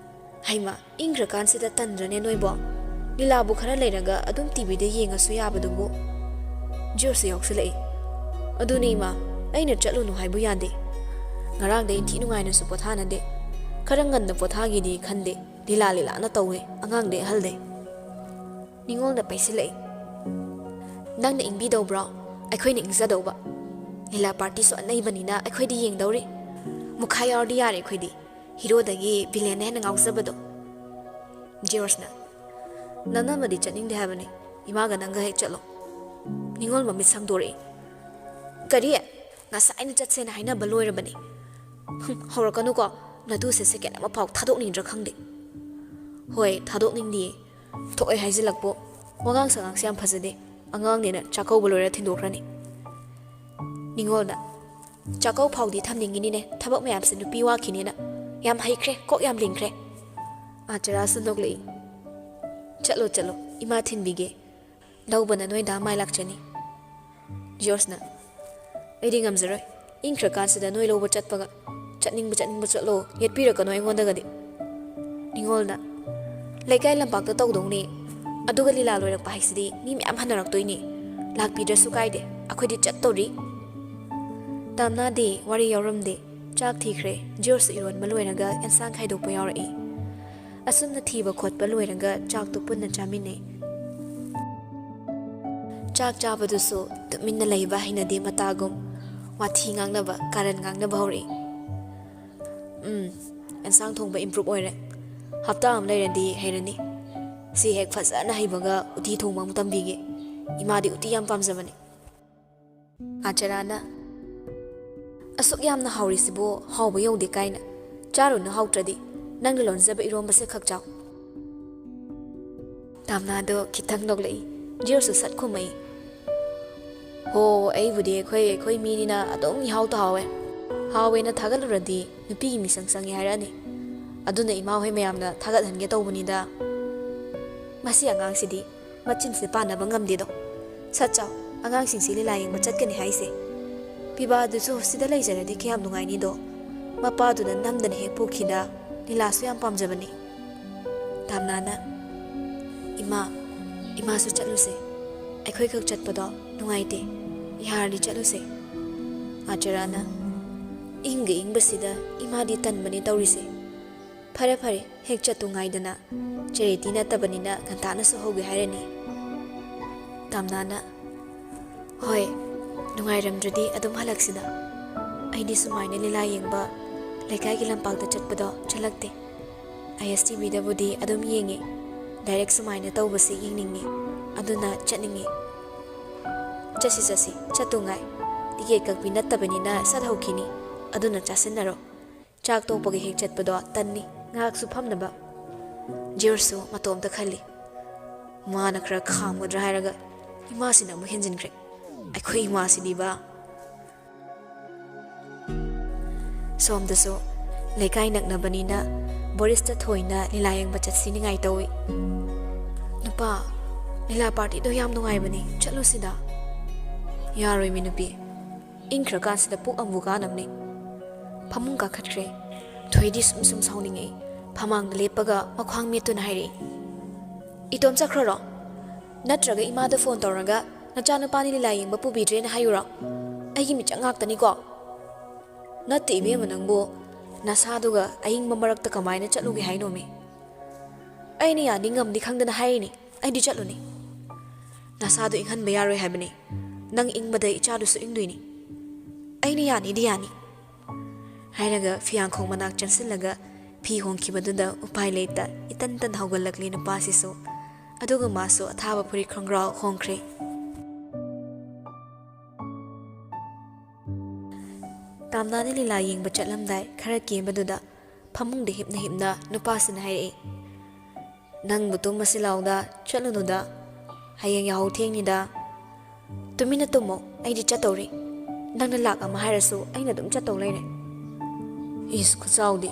ꯍꯩꯃꯥ, ꯏꯪꯈ꯭ꯔꯀꯥꯟꯁꯤꯗ ꯇꯟꯗ꯭ꯔꯅꯦ ꯅꯣꯏꯕꯣ? ꯂꯤꯂꯥꯕꯨ ꯈꯔ ꯂꯩꯔꯒ ꯑꯗꯨꯝ ꯇꯤꯚꯤꯗ ꯌꯦꯡꯉꯁꯨ ꯌꯥꯕꯗꯨꯕꯨ꯫ ꯖꯤꯌꯣꯁꯁꯨ ꯌꯥꯎꯁꯤꯜꯂꯛꯏ꯫ ꯑꯗꯨꯅꯦ ꯏꯃꯥ, ꯑꯩꯅ ꯆꯠꯂꯨꯅꯨ ꯍꯥꯏꯕꯨ ꯌꯥꯗꯦ꯫ ꯉꯔꯥꯡꯗꯩ ꯏꯟꯊꯤ ꯅꯨꯡꯉꯥꯏꯅꯁꯨ ꯄꯣꯊꯥꯅꯗꯦ꯫ ꯈꯔ ꯉꯟꯅ ꯄꯣꯊꯥꯒꯦꯗꯤ ꯈꯟꯗꯦ꯫ ꯂꯤꯂꯥ ꯂꯤꯂꯥꯅ ꯇꯧꯋꯦ, ꯑꯉꯥꯡꯗꯩ ꯑꯍꯜꯗꯩ꯫ ꯅꯤꯉꯣꯜꯅ ꯄꯩꯁꯤꯜꯂꯛꯏ꯫ ꯅꯪꯅ ꯏꯪꯕꯤꯗꯧꯕ꯭ꯔꯣ? ꯑꯩꯈꯣꯏꯅ ꯏꯪꯖꯗꯧꯕ꯫ ꯂꯤꯂꯥ ꯄꯥꯔꯇꯤꯁꯨ ꯑꯅꯩꯕꯅꯤꯅ ꯑꯩꯈꯣꯏꯗꯤ ꯌꯦꯡꯗꯧꯔꯤ꯫ ꯃꯨꯈꯥ ꯌꯥꯎꯔꯗꯤ ꯌꯥꯔꯦ ꯑꯩꯈꯣꯏꯗꯤ꯫ ꯍꯤꯔꯣꯗꯒꯤ ꯚꯤꯂꯦꯟꯅ ꯍꯦꯟꯅ ꯉꯥꯎꯖꯕꯗꯣ꯫ ꯖꯤꯌꯣꯔꯖꯅ, ꯅꯅꯝꯃꯗꯤ ꯆꯠꯅꯤꯡꯗꯦ ꯍꯥꯏꯕꯅꯤ꯫ ꯏꯃꯥꯒ ꯅꯪꯒ ꯍꯦꯛ ꯆꯠꯂꯣ꯫ ꯅꯤꯉꯣꯜ ꯃꯃꯤꯠ ꯁꯪꯗꯣꯔꯛꯏ꯫ ꯀꯔꯤ? ꯉꯁꯥꯏꯅ ꯆꯠꯁꯦꯅ ꯍꯥꯏꯅꯕ ꯂꯣꯏꯔꯕꯅꯤ꯫ ꯍꯨꯝ, ꯍꯧꯔꯛꯀꯅꯨꯀꯣ꯫ ꯅꯇꯨꯁꯦ ꯁꯦꯀꯦꯟ ꯑꯃꯐꯥꯎ ꯊꯥꯗꯣꯛꯅꯤꯡꯗ꯭ꯔꯥ ꯈꯪꯗꯦ꯫ ꯍꯣꯏ, ꯊꯥꯗꯣꯛꯅꯤꯡꯗꯤꯌꯦ꯫ ꯊꯣꯛꯑꯦ ꯍꯥꯏꯖꯤꯜꯂꯛꯄꯣ꯫ ꯋꯥꯉꯥꯡ ꯁꯉꯥꯡꯁꯦ ꯌꯥꯝ ꯐꯖꯗꯦ꯫ ꯑꯉꯥꯡꯅꯦꯅ ꯆꯥꯛꯀꯧꯕ ꯂꯣꯏꯔ ꯊꯤꯟꯗꯣꯛꯈ꯭ꯔꯅꯤ꯫ ꯅꯤꯉꯣꯜꯗ, ꯆꯥꯛꯀꯧ ꯐꯥꯎꯗꯤ ꯊꯝꯅꯤꯡꯉꯤꯅꯤꯅꯦ, ꯊꯕꯛ ꯃꯌꯥꯝꯁꯦ ꯅꯨꯄꯤ ꯋꯥꯈꯤꯅꯦꯅ꯫ ꯌꯥꯝ ꯍꯩꯈ꯭ꯔꯦ, ꯀꯣꯛ ꯌꯥꯝ ꯂꯤꯡꯈ꯭ꯔꯦ꯫ ꯑꯥꯆꯔꯥꯁꯨ ꯅꯣꯛꯂꯛꯏ꯫ ꯆꯠꯂꯣ, ꯆꯠꯂꯣ, ꯏꯃꯥ ꯊꯤꯟꯕꯤꯒꯦ꯫ ꯂꯧꯕꯅ ꯅꯣꯏ ꯗꯥ ꯃꯥꯏ ꯂꯥꯛꯆꯅꯤ꯫ ꯖꯤꯌꯣꯔꯖꯅ, ꯑꯩꯗꯤ ꯉꯝꯖꯔꯣꯏ꯫ ꯏꯪꯈ꯭ꯔꯀꯥꯟꯁꯤꯗ ꯅꯣꯏ ꯂꯧꯕ ꯆꯠꯄꯒ꯫ ꯆꯠꯅꯤꯡꯕ ꯆꯠꯅꯤꯡꯕ ꯆꯠꯂꯣ, ꯌꯦꯠꯄꯤꯔꯛꯀꯅꯨ ꯑꯩꯉꯣꯟꯗꯒꯗꯤ꯫ ꯅꯤꯉꯣꯜꯅ, "ꯂꯩꯀꯥꯏ ꯂꯝꯄꯥꯛꯇ ꯇꯧꯗꯧꯅꯦ, ꯑꯗꯨꯒ ꯂꯤꯂꯥ ꯂꯣꯏꯔꯛꯄ ꯍꯥꯏꯁꯤꯗꯤ ꯃꯤ ꯃꯌꯥꯝ ꯍꯟꯅꯔꯛꯇꯣꯏꯅꯦ꯫ ꯂꯥꯛꯄꯤꯗ꯭ꯔꯁꯨ ꯀꯥꯏꯗꯦ, ꯑꯩꯈꯣꯏꯗꯤ ꯆꯠꯇꯧꯔꯤ꯫" ꯇꯥꯝꯅꯥꯗꯤ ꯋꯥꯔꯤ ꯌꯥꯎꯔꯝꯗꯦ꯫ ꯆꯥꯛ ꯊꯤꯈ꯭ꯔꯦ꯫ ꯖꯣꯔꯖꯁꯨ ꯏꯔꯣꯟꯕ ꯂꯣꯏꯔꯒ ꯑꯦꯟꯁꯥꯡ ꯈꯥꯏꯗꯣꯛꯄ ꯌꯥꯎꯔꯛꯏ꯫ ꯑꯁꯨꯝꯅ ꯊꯤꯕ ꯈꯣꯠꯄ ꯂꯣꯏꯔꯒ ꯆꯥꯛꯇꯨ ꯄꯨꯟꯅ ꯆꯥꯃꯤꯟꯅꯩ꯫ ꯆꯥꯛ ꯆꯥꯕꯗꯨꯁꯨ ꯇꯨꯃꯤꯟꯅ ꯂꯩꯕ ꯍꯩꯅꯗꯦ꯫ ꯃꯇꯥꯒꯨꯝ ꯋꯥꯊꯤ ꯉꯥꯡꯅꯕ, ꯀꯥꯔꯟ ꯉꯥꯡꯅꯕ ꯍꯧꯔꯛꯏ꯫ "ꯎꯝ, ꯑꯦꯟꯁꯥꯡ ꯊꯣꯡꯕ improve ꯑꯣꯏꯔꯦ꯫ ꯍꯞꯇꯥ ꯑꯃ ꯂꯩꯔꯗꯤ ꯍꯩꯔꯅꯤ꯫ ꯁꯤ ꯍꯦꯛ ꯐꯖꯅ ꯍꯩꯕꯒ ꯎꯇꯤ ꯊꯣꯡꯕ ꯑꯃꯨꯛ ꯇꯝꯕꯤꯒꯦ꯫ ꯏꯃꯥꯗꯤ ꯎꯇꯤ ꯌꯥꯝ ꯄꯥꯝꯖꯕꯅꯦ꯫" ꯑꯥꯆꯥꯔꯥꯅ, "ꯑꯁꯨꯛ ꯌꯥꯝꯅ ꯍꯥꯎꯔꯤꯁꯤꯕꯨ ꯍꯥꯎꯕ ꯌꯧꯗꯦ ꯀꯥꯏꯅ? ꯆꯥꯔꯨꯅꯨ, ꯍꯥꯎꯇ꯭ꯔꯗꯤ꯫ ꯅꯪꯅ ꯂꯣꯟꯖꯕ ꯏꯔꯣꯝꯕꯁꯦ ꯈꯛ ꯆꯥꯎ꯫" ꯇꯥꯝꯅꯥꯗꯣ ꯈꯤꯇꯪ ꯅꯣꯛꯂꯛꯏ꯫ ꯖꯣꯔꯖꯁꯨ ꯁꯠ ꯈꯨꯝꯃꯛꯏ꯫ "ꯍꯣ, ꯑꯩꯕꯨꯗꯤ ꯑꯩꯈꯣꯏ, ꯑꯩꯈꯣꯏ ꯃꯤꯅꯤꯅ ꯑꯗꯨꯝ ꯏꯍꯥꯎꯇ ꯍꯥꯎꯋꯦ꯫ ꯍꯥꯎꯋꯦꯅ ꯊꯥꯒꯠꯂꯨꯔꯗꯤ ꯅꯨꯄꯤꯒꯤ ꯃꯤꯁꯪ ꯆꯪꯉꯦ ꯍꯥꯏꯔꯛꯑꯅꯤ꯫ ꯑꯗꯨꯅ ꯏꯃꯥ ꯍꯣꯏ ꯃꯌꯥꯝꯅ ꯊꯥꯒꯠꯍꯟꯒꯦ ꯇꯧꯕꯅꯤꯗ꯫" "ꯃꯁꯤ ꯑꯉꯥꯡꯁꯤꯗꯤ ꯃꯆꯤꯟꯁꯤꯗ ꯄꯥꯟꯅꯕ ꯉꯝꯗꯦꯗꯣ꯫ ꯁꯠ ꯆꯥꯎ, ꯑꯉꯥꯡꯁꯤꯡꯁꯤ ꯂꯤꯂꯥ ꯌꯦꯡꯕ ꯆꯠꯀꯅꯤ ꯍꯥꯏꯁꯦ꯫ ꯄꯤꯕꯥꯗꯨꯁꯨ ꯁꯤꯗ ꯂꯩꯖꯔꯗꯤ ꯀꯌꯥꯝ ꯅꯨꯡꯉꯥꯏꯅꯤꯗꯣ꯫ ꯃꯄꯥꯗꯨꯅ ꯅꯝꯗꯅ ꯍꯦꯛ ꯄꯨꯈꯤꯗ꯫ ꯂꯤꯂꯥꯁꯨ ꯌꯥꯝ ꯄꯥꯝꯖꯕꯅꯤ꯫" ꯇꯥꯝꯅꯥꯅ, "ꯏꯃꯥ, ꯏꯃꯥꯁꯨ ꯆꯠꯂꯨꯁꯦ꯫ ꯑꯩꯈꯣꯏꯈꯛ ꯆꯠꯄꯗꯣ ꯅꯨꯡꯉꯥꯏꯇꯦ꯫ ꯌꯥꯔꯗꯤ ꯆꯠꯂꯨꯁꯦ꯫" ꯑꯥꯆꯥꯔꯥꯅ, "ꯏꯪꯒ ꯏꯪꯕꯁꯤꯗ ꯏꯃꯥꯗꯤ ꯇꯟꯕꯅꯦ ꯇꯧꯔꯤꯁꯦ꯫ ꯐꯔꯦ, ꯐꯔꯦ, ꯍꯦꯛ ꯆꯠꯇꯨ ꯉꯥꯏꯗꯅ꯫ ꯆꯦꯔꯤꯇꯤ ꯅꯠꯇꯕꯅꯤꯅ ꯉꯟꯇꯥꯅꯁꯨ ꯍꯧꯒꯦ ꯍꯥꯏꯔꯅꯤ꯫" ꯇꯥꯝꯅꯥꯅ, "ꯍꯣꯏ, ꯅꯨꯡꯉꯥꯏꯔꯝꯗ꯭ꯔꯗꯤ ꯑꯗꯨꯝ ꯍꯜꯂꯛꯁꯤꯗ꯫ ꯑꯩꯗꯤ ꯁꯨꯃꯥꯏꯅ ꯂꯤꯂꯥ ꯌꯦꯡꯕ ꯂꯩꯀꯥꯏꯒꯤ ꯂꯝꯄꯥꯛꯇ ꯆꯠꯄꯗꯣ ꯆꯠꯂꯛꯇꯦ꯫ ꯑꯥꯏ ꯑꯦꯁ ꯇꯤ ꯚꯤꯗꯕꯨꯗꯤ ꯑꯗꯨꯝ ꯌꯦꯡꯉꯤ꯫ ꯗꯥꯏꯔꯦꯛ ꯁꯨꯃꯥꯏꯅ ꯇꯧꯕꯁꯤ ꯌꯦꯡꯅꯤꯡꯉꯤ꯫ ꯑꯗꯨꯅ ꯆꯠꯅꯤꯡꯉꯤ꯫" "ꯆꯠꯁꯤ, ꯆꯠꯁꯤ, ꯆꯠꯇꯨ ꯉꯥꯏ꯫ ꯇꯤꯀꯦꯠ ꯀꯛꯄꯤ ꯅꯠꯇꯕꯅꯤꯅ ꯁꯠ ꯍꯧꯈꯤꯅꯤ꯫ ꯑꯗꯨꯅ ꯆꯥꯁꯤꯟꯅꯔꯣ꯫ ꯆꯥꯛ ꯇꯣꯛꯄꯒ ꯍꯦꯛ ꯆꯠꯄꯗꯣ ꯇꯟꯅꯤ꯫ ꯉꯥꯏꯍꯥꯛꯁꯨ ꯐꯝꯅꯕ꯫" ꯖꯣꯔꯖꯁꯨ ꯃꯇꯣꯝꯇ ꯈꯜꯂꯤ꯫ ꯃꯥꯅ ꯈꯔ ꯈꯥꯝꯒꯗ꯭ꯔꯥ ꯍꯥꯏꯔꯒ ꯏꯃꯥꯁꯤꯅ ꯑꯃꯨꯛ ꯍꯦꯟꯖꯤꯟꯈ꯭ꯔꯦ꯫ ꯑꯩꯈꯣꯏ ꯏꯃꯥꯁꯤꯗꯤꯕ꯫ ꯁꯣꯝꯗꯁꯨ ꯂꯩꯀꯥꯏ ꯅꯛꯅꯕꯅꯤꯅ ꯕꯣꯔꯤꯁꯇ ꯊꯣꯏꯅ ꯂꯤꯂꯥ ꯌꯦꯡꯕ ꯆꯠꯁꯤ ꯅꯤꯡꯉꯥꯏ ꯇꯧꯏ꯫ "ꯅꯨꯄꯥ, ꯂꯤꯂꯥ ꯄꯥꯔꯇꯤꯗꯣ ꯌꯥꯝ ꯅꯨꯡꯉꯥꯏꯕꯅꯤ, ꯆꯠꯂꯨꯁꯤꯗ꯫" "ꯌꯥꯔꯣꯏꯃꯤ ꯅꯨꯄꯤ, ꯏꯪꯈ꯭ꯔꯀꯥꯟꯁꯤꯗ ꯄꯨꯛ ꯑꯃꯕꯨ ꯀꯥꯅꯕꯅꯤ꯫" ꯐꯃꯨꯡ ꯀꯥꯈꯠꯈ꯭ꯔꯦ꯫ ꯊꯣꯏꯗꯤ ꯁꯨꯝ ꯁꯨꯝ ꯁꯥꯎꯅꯤꯡꯉꯛꯏ꯫ ꯐꯃꯥꯡꯗ ꯂꯦꯞꯄꯒ ꯃꯈ꯭ꯋꯥꯡ ꯃꯦꯠꯇꯨꯅ ꯍꯥꯏꯔꯛꯏ, "ꯏꯇꯣꯝ ꯆꯠꯈ꯭ꯔꯔꯣ? ꯅꯠꯇ꯭ꯔꯒ ꯏꯃꯥꯗ ꯐꯣꯟ ꯇꯧꯔꯒ ꯅꯆꯥꯅꯨꯄꯥꯅꯤ ꯂꯤꯂꯥ ꯌꯦꯡꯕ ꯄꯨꯕꯤꯗ꯭ꯔꯦꯅ ꯍꯥꯏꯌꯨꯔꯣ? ꯑꯩꯒꯤ ꯃꯤꯆꯪ ꯉꯥꯛꯇꯅꯤꯀꯣ?" "ꯅꯠꯇꯦ ꯏꯕꯦꯝꯃ, ꯅꯪꯕꯨ ꯅꯁꯥꯗꯨꯒ ꯑꯏꯪꯕ ꯃꯔꯛꯇ ꯀꯃꯥꯏꯅ ꯆꯠꯂꯨꯒꯦ ꯍꯥꯏꯅꯣꯃꯤ?" "ꯑꯩꯅ ꯌꯥꯅꯤ ꯉꯝꯅꯤ ꯈꯪꯗꯅ ꯍꯥꯏꯔꯤꯅꯤ, ꯑꯩꯗꯤ ꯆꯠꯂꯨꯅꯤ꯫ ꯅꯁꯥꯗꯣ ꯏꯪꯍꯟꯕ ꯌꯥꯔꯣꯏ ꯍꯥꯏꯕꯅꯤ, ꯅꯪ ꯏꯪꯕꯗ ꯏꯆꯥꯗꯨꯁꯨ ꯏꯪꯗꯣꯏꯅꯤ꯫ ꯑꯩꯅ ꯌꯥꯅꯤꯗꯤ ꯌꯥꯅꯤ," ꯍꯥꯏꯔꯒ ꯐꯤꯌꯥꯡꯈꯣꯡ ꯃꯅꯥꯛ ꯆꯪꯁꯤꯜꯂꯒ ꯐꯤ ꯍꯣꯡꯈꯤꯕꯗꯨꯗ ꯎꯄꯥꯏ ꯂꯩꯇ ꯏꯇꯟ ꯇꯟ ꯍꯧꯒꯠꯂꯛꯂꯤ ꯅꯨꯄꯥꯁꯤꯁꯨ꯫ ꯑꯗꯨꯒ ꯃꯥꯁꯨ ꯑꯊꯥꯕ ꯐꯨꯔꯤꯠ ꯈꯣꯡꯒ꯭ꯔꯥꯎ ꯍꯣꯡꯈ꯭ꯔꯦ꯫ ꯇꯥꯝꯅꯥꯅ ꯂꯤꯂꯥ ꯌꯦꯡꯕ ꯆꯠꯂꯝꯗꯥꯏ ꯈꯔ ꯀꯦꯕꯗꯨꯗ ꯐꯃꯨꯡꯗ ꯍꯤꯞꯅ ꯍꯤꯞꯅ ꯅꯨꯄꯥꯁꯤꯅ ꯍꯥꯏꯔꯛꯏ, "ꯅꯪꯕꯨ ꯇꯨꯝꯃꯁꯤ ꯂꯥꯎꯗ, ꯆꯠꯂꯨꯅꯨꯗ꯫ ꯍꯌꯦꯡ ꯌꯥꯍꯧ ꯊꯦꯡꯅꯤꯗ꯫ ꯇꯨꯃꯤꯟꯅ ꯇꯨꯝꯃꯣ, ꯑꯩꯗꯤ ꯆꯠꯇꯧꯔꯤ꯫ ꯅꯪꯅ ꯂꯥꯛ ꯑꯃ ꯍꯥꯏꯔꯁꯨ ꯑꯩꯅ ꯑꯗꯨꯝ ꯆꯠꯇꯧ ꯂꯩꯔꯦ꯫" ꯏꯁ, ꯈꯨꯆꯥꯎꯗꯤ!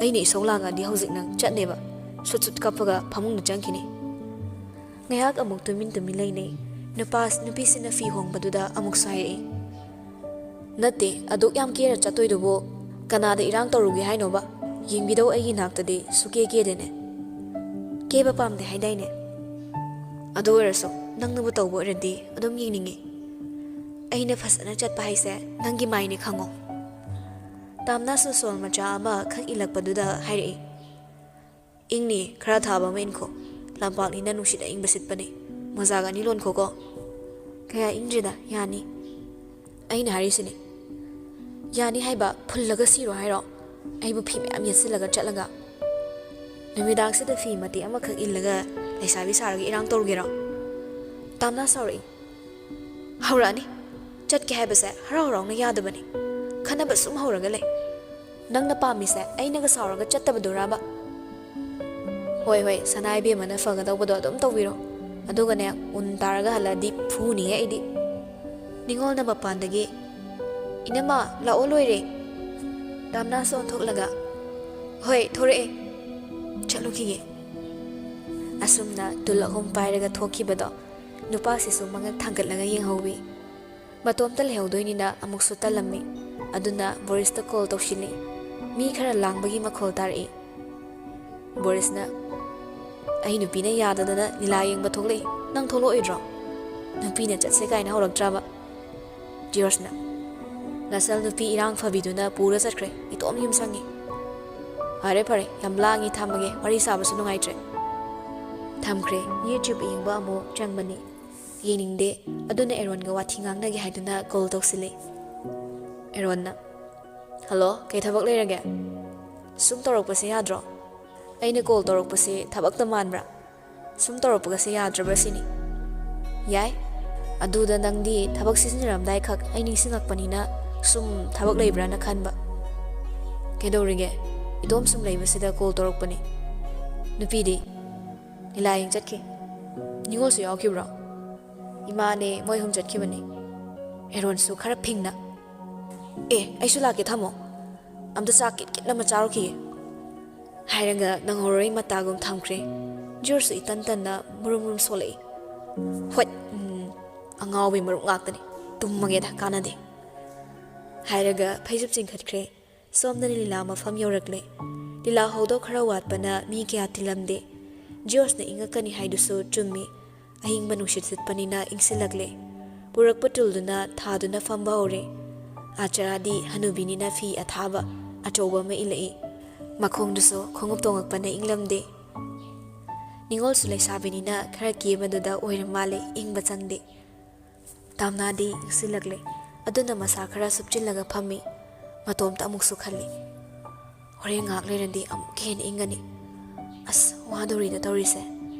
ꯑꯩꯅ ꯏꯁꯧ ꯂꯥꯡꯉꯗꯤ ꯍꯧꯖꯤꯛ ꯅꯪ ꯆꯠꯅꯦꯕ꯫ ꯁꯨꯠ ꯁꯨꯠ ꯀꯞꯄꯒ ꯐꯃꯨꯡꯗ ꯆꯪꯈꯤꯅꯤ꯫ ꯉꯥꯏꯍꯥꯛ ꯑꯃꯨꯛ ꯇꯨꯃꯤꯟ ꯇꯨꯃꯤꯟ ꯂꯩꯅꯩ꯫ ꯅꯨꯄꯥ, ꯅꯨꯄꯤꯁꯤꯅ ꯐꯤ ꯍꯣꯡꯕꯗꯨꯗ ꯑꯃꯨꯛꯁꯨ ꯍꯥꯏꯔꯛꯏ, "ꯅꯠꯇꯦ, ꯑꯗꯨꯛ ꯌꯥꯝ ꯀꯦꯔ ꯆꯠꯇꯣꯏꯗꯨꯕꯨ ꯀꯅꯥꯗ ꯏꯔꯥꯡ ꯇꯧꯔꯨꯒꯦ ꯍꯥꯏꯅꯣꯕ? ꯌꯦꯡꯕꯤꯗꯧ ꯑꯩꯒꯤ ꯅꯥꯛꯇꯗꯤ ꯁꯨꯀꯦ ꯀꯦꯗꯦꯅꯦ꯫ ꯀꯦꯕ ꯄꯥꯝꯗꯦ ꯍꯥꯏꯗꯥꯏꯅꯦ? ꯑꯗꯨ ꯑꯣꯏꯔꯁꯨ ꯅꯪꯅꯕꯨ ꯇꯧꯕ ꯑꯣꯏꯔꯗꯤ ꯑꯗꯨꯝ ꯌꯦꯡꯅꯤꯡꯉꯤ꯫ ꯑꯩꯅ ꯐꯖꯅ ꯆꯠꯄ ꯍꯥꯏꯁꯦ ꯅꯪꯒꯤ ꯃꯥꯏꯅꯤ ꯈꯪꯉꯣ꯫" ꯇꯥꯝꯅꯥꯁꯨ ꯁꯣꯜ ꯃꯆꯥ ꯑꯃ ꯈꯛ ꯏꯜꯂꯛꯄꯗꯨꯗ ꯍꯥꯏꯔꯛꯏ, "ꯏꯪꯅꯤ, ꯈꯔ ꯊꯥꯕ ꯑꯃ ꯏꯟꯈꯣ꯫ ꯂꯝꯄꯥꯛꯅꯤꯅ ꯅꯨꯡꯁꯤꯠ ꯑꯏꯪꯕ ꯁꯤꯠꯄꯅꯤ꯫ ꯃꯣꯖꯥꯒ ꯑꯅꯤ ꯂꯣꯟꯈꯣꯀꯣ꯫" "ꯀꯌꯥ ꯏꯪꯗ꯭ꯔꯤꯗ, ꯌꯥꯅꯤ꯫" "ꯑꯩꯅ ꯍꯥꯏꯔꯤꯁꯤꯅꯤ꯫" "ꯌꯥꯅꯤ ꯍꯥꯏꯕ, ꯐꯨꯜꯂꯒ ꯁꯤꯔꯣ ꯍꯥꯏꯔꯣ? ꯑꯩꯕꯨ ꯐꯤ ꯃꯌꯥꯝ ꯌꯦꯠꯁꯤꯜꯂꯒ ꯆꯠꯂꯒ? ꯅꯨꯃꯤꯗꯥꯡꯁꯤꯗ ꯐꯤ ꯃꯇꯦꯛ ꯑꯃꯈꯛ ꯏꯜꯂꯒ ꯂꯩꯁꯥꯕꯤ ꯁꯥꯔꯒ ꯏꯔꯥꯡ ꯇꯧꯔꯨꯒꯦꯔꯣ? ꯇꯥꯝꯅꯥ ꯁꯥꯎꯔꯛꯏ꯫ ꯍꯧꯔꯛꯑꯅꯤ꯫ ꯆꯠꯀꯦ ꯍꯥꯏꯕꯁꯦ ꯍꯔꯥꯎ ꯍꯔꯥꯎꯅ ꯌꯥꯗꯕꯅꯤ꯫ ꯈꯟꯅꯕ ꯁꯨꯝ ꯍꯧꯔꯒ ꯂꯩ꯫ ꯅꯪꯅ ꯄꯥꯝꯃꯤꯁꯦ ꯑꯩꯅꯒ ꯁꯥꯎꯔꯒ ꯆꯠꯇꯕꯗꯨꯔꯕ?" "ꯍꯣꯏ, ꯍꯣꯏ, ꯁꯅꯥ ꯏꯕꯦꯝꯃꯅ ꯐꯒꯗꯧꯕꯗꯣ ꯑꯗꯨꯝ ꯇꯧꯕꯤꯔꯣ꯫ ꯑꯗꯨꯒꯅꯦ, ꯎꯟ ꯇꯥꯔꯒ ꯍꯜꯂꯛꯑꯗꯤ ꯐꯨꯅꯤꯌꯦ ꯑꯩꯗꯤ꯫" ꯅꯤꯉꯣꯜꯅ ꯃꯄꯥꯟꯗꯒꯤ, "ꯏꯅꯝꯃ, ꯂꯥꯛꯑꯣ, ꯂꯣꯏꯔꯦ꯫" ꯇꯥꯝꯅꯥꯁꯨ ꯑꯣꯟꯊꯣꯛꯂꯒ, "ꯍꯣꯏ, ꯊꯣꯔꯛꯑꯦ꯫ ꯆꯠꯂꯨꯈꯤꯒꯦ꯫" ꯑꯁꯨꯝꯅ ꯇꯨꯜ ꯑꯍꯨꯝ ꯄꯥꯏꯔꯒ ꯊꯣꯛꯈꯤꯕꯗꯣ ꯅꯨꯄꯥꯁꯤꯁꯨ ꯃꯉꯛ ꯊꯥꯡꯒꯠꯂꯒ ꯌꯦꯡꯍꯧꯋꯤ꯫ ꯃꯇꯣꯝꯇ ꯂꯩꯍꯧꯗꯣꯏꯅꯤꯅ ꯑꯃꯨꯛꯁꯨ ꯇꯜꯂꯝꯃꯤ꯫ ꯑꯗꯨꯅ ꯕꯣꯔꯤꯁꯇ ꯀꯣꯜ ꯇꯧꯁꯤꯜꯂꯤ꯫ ꯃꯤ ꯈꯔ ꯂꯥꯡꯕꯒꯤ ꯃꯈꯣꯜ ꯇꯥꯔꯛꯏ꯫ ꯕꯣꯔꯤꯁꯅ, "ꯑꯩ ꯅꯨꯄꯤꯅ ꯌꯥꯗꯗꯅ ꯂꯤꯂꯥ ꯌꯦꯡꯕ ꯊꯣꯛꯂꯛꯏ, ꯅꯪ ꯊꯣꯛꯂꯛꯑꯣꯏꯗ꯭ꯔꯣ?" ꯅꯨꯄꯤꯅ ꯆꯠꯁꯦ ꯀꯥꯏꯅ ꯍꯧꯔꯛꯇ꯭ꯔꯕ? ꯖꯤꯌꯣꯔꯖꯅ, "ꯂꯁꯜ ꯅꯨꯄꯤ ꯏꯔꯥꯡ ꯐꯕꯤꯗꯨꯅ ꯄꯨꯔ ꯆꯠꯈ꯭ꯔꯦ, ꯏꯇꯣꯝ ꯌꯨꯝ ꯁꯪꯉꯤ꯫ ꯐꯔꯦ ꯐꯔꯦ, ꯌꯥꯝ ꯂꯥꯡꯉꯤ, ꯊꯝꯃꯒꯦ, ꯋꯥꯔꯤ ꯁꯥꯕꯁꯨ ꯅꯨꯡꯉꯥꯏꯇ꯭ꯔꯦ"꯫ ꯊꯝꯈ꯭ꯔꯦ꯫ YouTube ꯌꯦꯡꯕ ꯑꯃꯨꯛ ꯆꯪꯕꯅꯤ꯫ ꯌꯦꯡꯅꯤꯡꯗꯦ꯫ ꯑꯗꯨꯅ ꯑꯦꯔꯣꯟꯒ ꯋꯥꯊꯤ ꯉꯥꯡꯅꯒꯦ ꯍꯥꯏꯗꯨꯅ ꯀꯣꯜ ꯇꯧꯁꯤꯜꯂꯤ꯫ ꯑꯦꯔꯣꯟꯅ, "ꯍꯜꯂꯣ, ꯀꯩ ꯊꯕꯛ ꯂꯩꯔꯒꯦ? ꯁꯨꯝ ꯇꯧꯔꯛꯄꯁꯦ ꯌꯥꯗ꯭ꯔꯣ? ꯑꯩꯅ ꯀꯣꯜ ꯇꯧꯔꯛꯄꯁꯦ ꯊꯕꯛꯇ ꯃꯥꯟꯕ꯭ꯔꯥ? ꯁꯨꯝ ꯇꯧꯔꯛꯄꯒꯁꯦ ꯌꯥꯗ꯭ꯔꯕ꯭ꯔꯥ ꯁꯤꯅꯤ"꯫ "ꯌꯥꯏ꯫ ꯑꯗꯨꯗ ꯅꯪꯗꯤ ꯊꯕꯛ ꯁꯤꯖꯤꯟꯅꯔꯝꯗꯥꯏꯈꯛ ꯑꯩ ꯅꯤꯡꯁꯤꯡꯉꯛꯄꯅꯤꯅ ꯁꯨꯝ ꯊꯕꯛ ꯂꯩꯕ꯭ꯔꯥꯅ ꯈꯟꯕ"꯫ "ꯀꯩꯗꯧꯔꯤꯒꯦ? ꯏꯇꯣꯝ ꯁꯨꯝ ꯂꯩꯕꯁꯤꯗ ꯀꯣꯜ ꯇꯧꯔꯛꯄꯅꯤ"꯫ ꯅꯨꯄꯤꯗꯤ, "ꯂꯤꯂꯥ ꯌꯦꯡ ꯆꯠꯈꯤ"꯫ "ꯅꯤꯉꯣꯜꯁꯨ ꯌꯥꯎꯈꯤꯕ꯭ꯔꯣ?" "ꯏꯃꯥꯅꯦ, ꯃꯣꯏ ꯑꯍꯨꯝ ꯆꯠꯈꯤꯕꯅꯤ"꯫ ꯑꯦꯔꯣꯟꯁꯨ ꯈꯔ ꯐꯤꯡꯅ, "ꯑꯦ, ꯑꯩꯁꯨ ꯂꯥꯛꯀꯦ, ꯊꯝꯃꯣ꯫ ꯑꯝꯇ ꯆꯥꯛ ꯀꯤꯠ ꯀꯤꯠ ꯑꯃ ꯆꯥꯔꯨꯈꯤꯒꯦ"꯫ ꯍꯥꯏꯔꯒ ꯅꯪꯍꯧꯔꯣꯏ ꯃꯇꯥꯒꯨꯝ ꯊꯝꯈ꯭ꯔꯦ꯫ ꯖꯤꯌꯣꯔꯖꯁꯨ ꯏꯇꯟ ꯇꯟꯅ ꯃꯨꯔꯨꯝ ꯃꯨꯔꯨꯝ ꯁꯣꯜꯂꯛꯏ꯫ "ꯍꯣꯏ, ꯎꯝ, ꯑꯉꯥꯎꯕꯤ ꯃꯔꯨꯞ ꯉꯥꯛꯇꯅꯤ꯫ ꯇꯨꯝꯃꯒꯦꯗ, ꯀꯥꯟꯅꯗꯦ"꯫ ꯍꯥꯏꯔꯒ ꯐꯩꯖꯨꯞ ꯆꯤꯡꯈꯠꯈ꯭ꯔꯦ꯫ ꯁꯣꯝꯗꯅ ꯂꯤꯂꯥ ꯃꯐꯝ ꯌꯧꯔꯛꯂꯦ꯫ ꯂꯤꯂꯥ ꯍꯧꯗꯧ ꯈꯔ ꯋꯥꯠꯄꯅ ꯃꯤ ꯀꯌꯥ ꯇꯤꯜꯂꯝꯗꯦ꯫ ꯖꯤꯌꯣꯔꯖꯅ ꯏꯪꯉꯛꯀꯅꯤ ꯍꯥꯏꯗꯨꯁꯨ ꯆꯨꯝꯃꯤ꯫ ꯑꯏꯪꯕ ꯅꯨꯡꯁꯤꯠ ꯁꯤꯠꯄꯅꯤꯅ ꯏꯪꯁꯤꯜꯂꯛꯂꯦ꯫ ꯄꯨꯔꯛꯄ ꯇꯨꯜꯗꯨꯅ ꯊꯥꯗꯨꯅ ꯐꯝꯕ ꯍꯧꯔꯦ꯫ ꯑꯥꯆꯥꯔꯥꯗꯤ ꯍꯅꯨꯕꯤꯅꯤꯅ ꯐꯤ ꯑꯊꯥꯕ ꯑꯆꯧꯕ ꯑꯃ ꯏꯜꯂꯛꯏ꯫ ꯃꯈꯣꯡꯗꯨꯁꯨ ꯈꯣꯡꯎꯞ ꯇꯣꯡꯉꯛꯄꯅ ꯏꯪꯂꯝꯗꯦ꯫ ꯅꯤꯉꯣꯜꯁꯨ ꯂꯩꯁꯥꯕꯤꯅꯤꯅ ꯈꯔ ꯀꯦꯕꯗꯨꯗ ꯑꯣꯏꯔ ꯃꯥꯜꯂꯦ, ꯏꯪꯕ ꯆꯪꯗꯦ꯫ ꯇꯥꯝꯅꯥꯗꯤ ꯏꯪꯁꯤꯜꯂꯛꯂꯦ꯫ ꯑꯗꯨꯅ ꯃꯁꯥ ꯈꯔ ꯁꯨꯞꯆꯤꯜꯂꯒ ꯐꯝꯃꯤ꯫ ꯃꯇꯣꯝꯇ ꯑꯃꯨꯛꯁꯨ ꯈꯜꯂꯤ, "ꯍꯣꯔꯦꯟ ꯉꯥꯏꯍꯥꯛ ꯂꯩꯔꯗꯤ ꯑꯃꯨꯛꯀ ꯍꯦꯟꯅ ꯏꯪꯒꯅꯤ꯫ ꯑꯁ, ꯋꯥꯗꯧꯔꯤꯗ ꯇꯧꯔꯤꯁꯦ꯫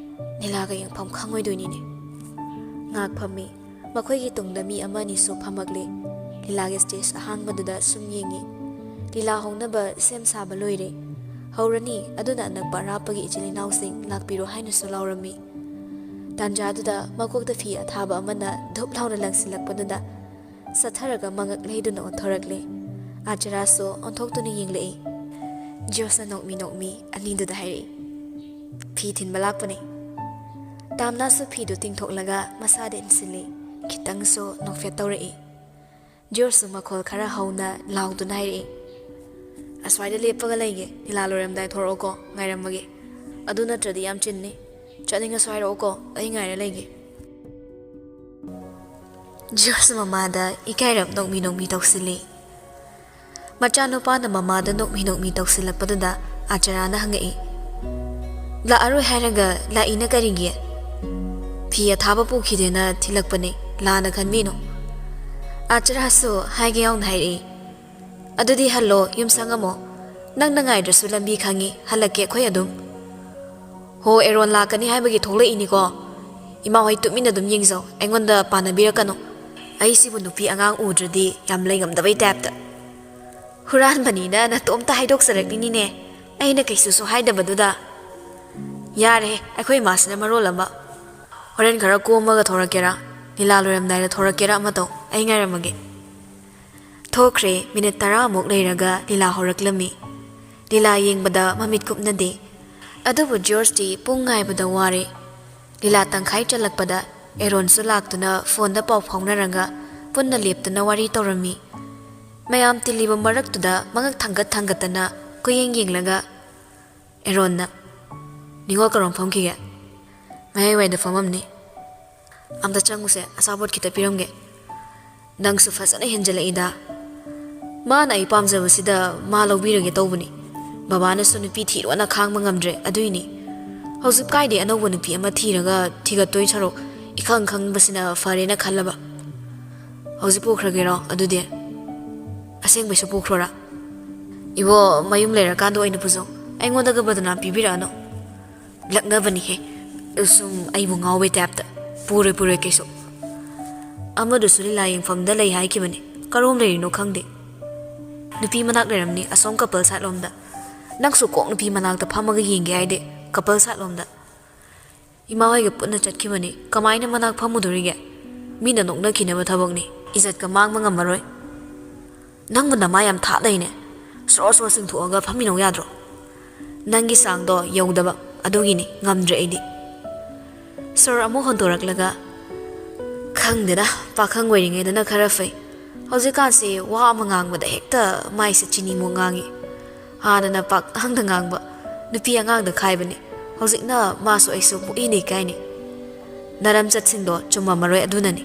ꯂꯤꯂꯥꯒ ꯌꯦꯡꯐꯝ ꯈꯪꯉꯣꯏꯗꯣꯏꯅꯤꯅꯦ"꯫ ꯉꯥꯏꯍꯥꯛ ꯐꯝꯃꯤ꯫ ꯃꯈꯣꯏꯒꯤ ꯇꯨꯡꯗ ꯃꯤ ꯑꯃ ꯑꯅꯤꯁꯨ ꯐꯝꯃꯛꯂꯦ꯫ ꯂꯤꯂꯥꯒꯤ ꯁ꯭ꯇꯦꯖ ꯑꯍꯥꯡꯕꯗꯨꯗ ꯁꯨꯝ ꯌꯦꯡꯉꯤ꯫ ꯂꯤꯂꯥ ꯍꯧꯅꯕ ꯁꯦꯝ ꯁꯥꯕ ꯂꯣꯏꯔꯦ꯫ ꯍꯧꯔꯅꯤ, ꯑꯗꯨꯅ ꯑꯅꯛꯄ ꯑꯔꯥꯞꯄꯒꯤ ꯏꯆꯤꯜ ꯏꯅꯥꯎꯁꯤꯡ ꯂꯥꯛꯄꯤꯔꯣ ꯍꯥꯏꯅꯁꯨ ꯂꯥꯎꯔꯝꯃꯤ꯫ ꯇꯥꯟꯖꯥꯗꯨꯗ ꯃꯀꯣꯛꯇ ꯐꯤ ꯑꯊꯥꯕ ꯑꯃꯅ ꯙꯨꯞ ꯂꯥꯎꯅ ꯂꯪꯁꯤꯜꯂꯛꯄꯗꯨꯗ ꯆꯠꯊꯔꯒ ꯃꯉꯛ ꯂꯩꯗꯨꯅ ꯑꯣꯟꯊꯣꯔꯛꯂꯦ꯫ ꯑꯥꯆꯥꯔꯥꯁꯨ ꯑꯣꯟꯊꯣꯛꯇꯨꯅ ꯌꯦꯡꯂꯛꯏ꯫ ꯖꯤꯌꯣꯔꯖꯅ ꯅꯣꯛꯃꯤ ꯅꯣꯛꯃꯤ ꯑꯅꯤꯗꯨꯗ ꯍꯥꯏꯔꯛꯏ, "ꯐꯤ ꯊꯤꯟꯕ ꯂꯥꯛꯄꯅꯦ"꯫ ꯇꯥꯝꯅꯥꯁꯨ ꯐꯤꯗꯨ ꯇꯤꯡꯊꯣꯛꯂꯒ ꯃꯁꯥꯗ ꯏꯟꯁꯤꯜꯂꯤ꯫ ꯈꯤꯇꯪꯁꯨ ꯅꯣꯛꯐꯦꯠ ꯇꯧꯔꯛꯏ꯫ ꯖꯤꯌꯣꯔꯖꯁꯨ ꯃꯈꯣꯜ ꯈꯔ ꯍꯧꯅ ꯂꯥꯎꯗꯨꯅ ꯍꯥꯏꯔꯛꯏ, ꯑꯁ꯭ꯋꯥꯏꯗ ꯂꯦꯞꯄꯒ ꯂꯩꯒꯦ, ꯂꯤꯂꯥ ꯂꯣꯏꯔꯝꯗꯥꯏ ꯊꯣꯔꯛꯑꯣꯀꯣ, ꯉꯥꯏꯔꯝꯃꯒꯦ꯫ ꯑꯗꯨ ꯅꯠꯇ꯭ꯔꯗꯤ ꯌꯥꯝ ꯆꯤꯟꯅꯤ꯫ ꯆꯠꯅꯤꯡꯉꯁꯨ ꯍꯥꯏꯔꯛꯑꯣꯀꯣ, ꯑꯩ ꯉꯥꯏꯔ ꯂꯩꯒꯦ꯫ ꯖꯣꯔꯖ ꯃꯃꯥꯗ ꯏꯀꯥꯏꯔꯞ ꯅꯣꯛꯃꯤ ꯅꯣꯛꯃꯤ ꯇꯧꯁꯤꯜꯂꯤ꯫ ꯃꯆꯥꯅꯨꯄꯥꯅ ꯃꯃꯥꯗ ꯅꯣꯛꯃꯤ ꯅꯣꯛꯃꯤ ꯇꯧꯁꯤꯜꯂꯛꯄꯗꯨꯗ ꯑꯥꯆꯥꯔꯥꯅ ꯍꯪꯉꯛꯏ, "ꯂꯥꯛꯑꯔꯣꯏ ꯍꯥꯏꯔꯒ ꯂꯥꯛꯏꯅ ꯀꯔꯤꯒꯤ?" "ꯐꯤ ꯑꯊꯥꯕ ꯄꯨꯈꯤꯗꯦꯅ ꯊꯤꯜꯂꯛꯄꯅꯦ, ꯂꯥꯟꯅ ꯈꯟꯕꯤꯅꯨ꯫" ꯑꯥꯆꯥꯔꯥꯁꯨ ꯍꯥꯏꯒꯦ ꯌꯥꯎꯅ ꯍꯥꯏꯔꯛꯏ, "ꯑꯗꯨꯗꯤ ꯍꯜꯂꯣ, ꯌꯨꯝ ꯁꯪꯉꯝꯃꯣ꯫ ꯅꯪꯅ ꯉꯥꯏꯗ꯭ꯔꯁꯨ ꯂꯝꯕꯤ ꯈꯪꯉꯤ, ꯍꯜꯂꯛꯀꯦ ꯑꯩꯈꯣꯏ ꯑꯗꯨꯝ꯫" "ꯍꯣ, ꯑꯦꯔꯣꯟ ꯂꯥꯛꯀꯅꯤ ꯍꯥꯏꯕꯒꯤ ꯊꯣꯛꯂꯛꯏꯅꯤꯀꯣ꯫ ꯏꯃꯥ ꯍꯣꯏ ꯇꯨꯃꯤꯟꯅ ꯑꯗꯨꯝ ꯌꯦꯡꯖꯧ, ꯑꯩꯉꯣꯟꯗ ꯄꯥꯟꯅꯕꯤꯔꯛꯀꯅꯨ꯫ ꯑꯩꯁꯤꯕꯨ ꯅꯨꯄꯤ ꯑꯉꯥꯡ ꯎꯗ꯭ꯔꯗꯤ ꯌꯥꯝ ꯂꯩꯉꯝꯗꯕꯩ ꯇꯥꯏꯞꯇ꯫" "ꯍꯨꯔꯥꯟꯕꯅꯤꯅ ꯅꯇꯣꯝꯇ ꯍꯥꯏꯗꯣꯛꯆꯔꯛꯂꯤꯅꯤꯅꯦ, ꯑꯩꯅ ꯀꯩꯁꯨꯁꯨ ꯍꯥꯏꯗꯕꯗꯨꯗ꯫" "ꯌꯥꯔꯦ, ꯑꯩꯈꯣꯏ ꯏꯃꯥꯁꯤꯅ ꯃꯔꯣꯜ ꯑꯃ꯫ ꯍꯣꯔꯦꯟ ꯈꯔ ꯀꯣꯝꯃꯒ ꯊꯣꯔꯛꯀꯦꯔꯥ, ꯂꯤꯂꯥ ꯂꯣꯏꯔꯝꯗꯥꯏꯗ ꯊꯣꯔꯛꯀꯦꯔꯥ ꯑꯃ ꯇꯧ, ꯑꯩ ꯉꯥꯏꯔꯝꯃꯒꯦ꯫" ꯊꯣꯛꯈ꯭ꯔꯦ꯫ ꯃꯤꯅꯤꯠ ꯇꯔꯥꯃꯨꯛ ꯂꯩꯔꯒ ꯂꯤꯂꯥ ꯍꯧꯔꯛꯂꯝꯃꯤ꯫ ꯂꯤꯂꯥ ꯌꯦꯡꯕꯗ ꯃꯃꯤꯠ ꯀꯨꯞꯅꯗꯦ꯫ ꯑꯗꯨꯕꯨ ꯖꯣꯔꯖꯇꯤ ꯄꯨꯡ ꯉꯥꯏꯕꯗ ꯋꯥꯔꯦ꯫ ꯂꯤꯂꯥ ꯇꯪꯈꯥꯏ ꯆꯜꯂꯛꯄꯗ ꯑꯦꯔꯣꯟꯁꯨ ꯂꯥꯛꯇꯨꯅ ꯐꯣꯟꯗ ꯄꯥꯎ ꯐꯥꯎꯅꯔꯒ ꯄꯨꯟꯅ ꯂꯦꯞꯇꯨꯅ ꯋꯥꯔꯤ ꯇꯧꯔꯝꯃꯤ꯫ ꯃꯌꯥꯝ ꯇꯤꯜꯂꯤꯕ ꯃꯔꯛꯇꯨꯗ ꯃꯉꯛ ꯊꯥꯡꯒꯠ ꯊꯥꯡꯒꯠꯇꯅ ꯀꯣꯏꯌꯦꯡ ꯌꯦꯡꯂꯒ ꯑꯦꯔꯣꯟꯅ, "ꯅꯤꯉꯣꯜ ꯀꯔꯣꯝ ꯐꯝꯈꯤꯒꯦ?" "ꯃꯌꯥꯏꯋꯥꯏꯗ ꯐꯝꯃꯝꯅꯤ꯫" "ꯑꯝꯇ ꯆꯪꯉꯨꯁꯦ, ꯑꯆꯥꯄꯣꯠ ꯈꯤꯇ ꯄꯤꯔꯝꯒꯦ꯫" "ꯅꯪꯁꯨ ꯐꯖꯅ ꯍꯦꯟꯖꯜꯂꯛꯏꯗ꯫ ꯃꯥꯅ ꯑꯩ ꯄꯥꯝꯖꯕꯁꯤꯗ ꯃꯥ ꯂꯧꯕꯤꯔꯒꯦ ꯇꯧꯕꯅꯤ꯫ ꯕꯕꯥꯅꯁꯨ ꯅꯨꯄꯤ ꯊꯤꯔꯣꯅ ꯈꯥꯡꯕ ꯉꯝꯗ꯭ꯔꯦ, ꯑꯗꯨꯏꯅꯤ꯫ ꯍꯧꯖꯤꯛ ꯀꯥꯏꯗꯩ ꯑꯅꯧꯕ ꯅꯨꯄꯤ ꯑꯃ ꯊꯤꯔꯒ ꯊꯤꯒꯠꯇꯣꯏ ꯁꯔꯨꯛ ꯏꯈꯪ ꯈꯪꯕꯁꯤꯅ ꯐꯔꯦꯅ ꯈꯜꯂꯕ꯫" "ꯍꯧꯖꯤꯛ ꯄꯨꯈ꯭ꯔꯒꯦꯔꯣ ꯑꯗꯨꯗꯤ?" "ꯑꯁꯦꯡꯕꯩꯁꯨ ꯄꯨꯈ꯭ꯔꯣꯔꯥ?" "ꯏꯕꯣ, ꯃꯌꯨꯝ ꯂꯩꯔꯀꯥꯟꯗ ꯑꯣꯏꯅ ꯄꯨꯖꯧ꯫ ꯑꯩꯉꯣꯟꯗꯒ ꯕꯗꯅꯥꯝ ꯄꯤꯕꯤꯔꯛꯑꯅꯨ꯫" "ꯂꯛꯅꯕꯅꯤꯍꯦ, ꯁꯨꯝ ꯑꯩꯕꯨ ꯉꯥꯎꯕꯩ ꯇꯥꯏꯞꯇ꯫ ꯄꯨꯔꯣꯏ, ꯄꯨꯔꯣꯏ ꯀꯩꯁꯨ꯫" "ꯑꯃꯗꯨꯁꯨ ꯂꯤꯂꯥ ꯌꯦꯡꯐꯝꯗ ꯂꯩ ꯍꯥꯏꯈꯤꯕꯅꯤ, ꯀꯔꯣꯝ ꯂꯩꯔꯤꯅꯣ ꯈꯪꯗꯦ꯫ ꯅꯨꯄꯤ ꯃꯅꯥꯛ ꯂꯩꯔꯝꯅꯤ, ꯑꯁꯣꯝ ꯀꯄꯜ ꯁꯥꯏꯠ ꯂꯣꯝꯗ꯫ ꯅꯪꯁꯨ ꯀꯣꯛ ꯅꯨꯄꯤ ꯃꯅꯥꯛꯇ ꯐꯝꯃꯒ ꯌꯦꯡꯒꯦ ꯍꯥꯏꯗꯤ ꯀꯄꯜ ꯁꯥꯏꯠ ꯂꯣꯝꯗ꯫ ꯏꯃꯥ ꯍꯣꯏꯒ ꯄꯨꯟꯅ ꯆꯠꯈꯤꯕꯅꯤ, ꯀꯃꯥꯏꯅ ꯃꯅꯥꯛ ꯐꯝꯃꯨꯗꯣꯔꯤꯒꯦ? ꯃꯤꯅ ꯅꯣꯛꯅꯈꯤꯅꯕ ꯊꯕꯛꯅꯤ, ꯏꯖꯠꯀ ꯃꯥꯡꯕ ꯉꯝꯃꯔꯣꯏ꯫" "ꯅꯪꯕꯨ ꯅꯃꯥ ꯌꯥꯝ ꯊꯥ ꯂꯩꯅꯦ꯫ ꯁꯣꯔ ꯁꯣꯔ ꯆꯤꯡꯊꯣꯛꯑꯒ ꯐꯝꯃꯤꯟꯅꯧ ꯌꯥꯗ꯭ꯔꯣ?" "ꯅꯪꯒꯤ ꯆꯥꯡꯗꯣ ꯌꯧꯗꯕ, ꯑꯗꯨꯒꯤꯅꯤ ꯉꯝꯗ꯭ꯔꯦ ꯑꯩꯗꯤ꯫" ꯁꯣꯔ ꯑꯃꯨꯛ ꯍꯣꯟꯗꯣꯔꯛꯂꯒ, "ꯈꯪꯗꯦꯗ, ꯄꯥꯈꯪ ꯑꯣꯏꯔꯤꯉꯩꯗꯅ ꯈꯔ ꯐꯩ꯫ ꯍꯧꯖꯤꯛꯀꯥꯟꯁꯦ ꯋꯥ ꯑꯃ ꯉꯥꯡꯕꯗ ꯍꯦꯛꯇ ꯃꯥꯏꯁꯦ ꯆꯤꯅꯤꯃꯨꯛ ꯉꯥꯡꯉꯤ꯫ ꯍꯥꯟꯅꯅ ꯄꯥꯛꯉꯥꯡꯗ ꯉꯥꯡꯕ, ꯅꯨꯄꯤ ꯑꯉꯥꯡꯗ ꯈꯥꯏꯕꯅꯤ꯫ ꯍꯧꯖꯤꯛꯅ ꯃꯥꯁꯨ ꯑꯩꯁꯨ ꯄꯨꯛꯏꯅ ꯏꯀꯥꯏꯅꯤ꯫ ꯅꯔꯝꯆꯠꯁꯤꯡꯗꯣ ꯆꯨꯝꯃꯝꯃꯔꯣꯏ ꯑꯗꯨꯅꯅꯤ꯫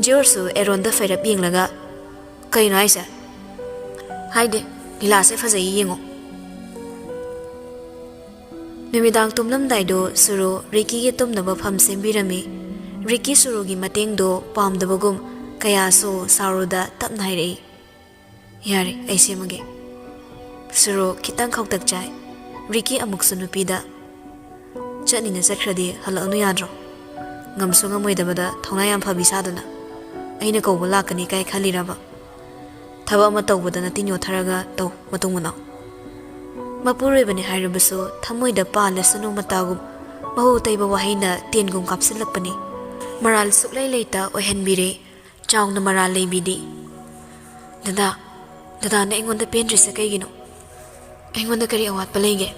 ꯖꯤꯌꯣꯔꯁꯨ ꯑꯦꯔꯣꯟꯗ ꯐꯩꯔꯞ ꯌꯦꯡꯂꯒ, "ꯀꯩꯅꯣ ꯍꯥꯏꯁꯦ?" "ꯍꯥꯏꯗꯦ, ꯂꯤꯂꯥꯁꯦ ꯐꯖꯩ ꯌꯦꯡꯉꯣ꯫" ꯅꯨꯃꯤꯗꯥꯡ ꯇꯨꯝꯂꯝꯗꯥꯏꯗꯣ ꯁꯨꯔꯨ ꯔꯤꯀꯤꯒꯤ ꯇꯨꯝꯅꯕ ꯐꯝ ꯁꯦꯝꯕꯤꯔꯝꯃꯤ꯫ ꯔꯤꯀꯤ ꯁꯨꯔꯨꯒꯤ ꯃꯇꯦꯡꯗꯣ ꯄꯥꯝꯗꯕꯒꯨꯝ ꯀꯌꯥꯁꯨ ꯁꯥꯎꯔꯨꯗ ꯇꯞꯅ ꯍꯥꯏꯔꯛꯏ, "ꯌꯥꯔꯦ, ꯑꯩ ꯁꯦꯝꯃꯒꯦ꯫" ꯁꯨꯔꯨ ꯈꯤꯇꯪ ꯈꯧꯇꯛ ꯆꯥꯏ꯫ ꯔꯤꯀꯤ ꯑꯃꯨꯛꯁꯨ ꯅꯨꯄꯤꯗ, "ꯆꯠꯅꯤꯡꯅ ꯆꯠꯈ꯭ꯔꯗꯤ ꯍꯜꯂꯛꯑꯅꯨ ꯌꯥꯗ꯭ꯔꯣ? ꯉꯝꯁꯨ ꯉꯝꯃꯣꯏꯗꯕꯗ ꯊꯧꯅꯥ ꯌꯥꯝ ꯐꯕꯤ ꯁꯥꯗꯅ꯫ ꯑꯩꯅ ꯀꯧꯕ ꯂꯥꯛꯀꯅꯤ ꯀꯥꯏ ꯈꯜꯂꯤꯔꯕ? ꯊꯕꯛ ꯑꯃ ꯇꯧꯕꯗ ꯅꯇꯤꯟ ꯌꯣꯠꯊꯔꯒ ꯇꯧ, ꯃꯇꯨꯡ ꯃꯅꯥꯎ꯫" ꯃꯄꯨꯔꯣꯏꯕꯅꯤ ꯍꯥꯏꯔꯕꯁꯨ ꯊꯃꯣꯏꯗ ꯄꯥꯜꯂꯁꯅꯨ ꯃꯇꯥꯒꯨꯝ ꯃꯍꯨ ꯇꯩꯕ ꯋꯥꯍꯩꯅ ꯇꯦꯟꯒꯨꯝ ꯀꯥꯞꯁꯤꯜꯂꯛꯄꯅꯤ꯫ ꯃꯔꯥꯜ ꯁꯨꯛꯂꯩ ꯂꯩꯇ ꯑꯣꯏꯍꯟꯕꯤꯔꯦ꯫ ꯆꯥꯎꯅ ꯃꯔꯥꯜ ꯂꯩꯕꯤꯗꯤ꯫ "ꯗꯗꯥ, ꯗꯗꯥꯅ ꯑꯩꯉꯣꯟꯗ ꯄꯦꯟꯗ꯭ꯔꯤꯁꯦ ꯀꯩꯒꯤꯅꯣ? ꯑꯩꯉꯣꯟꯗ ꯀꯔꯤ ꯑꯋꯥꯠꯄ ꯂꯩꯒꯦ?"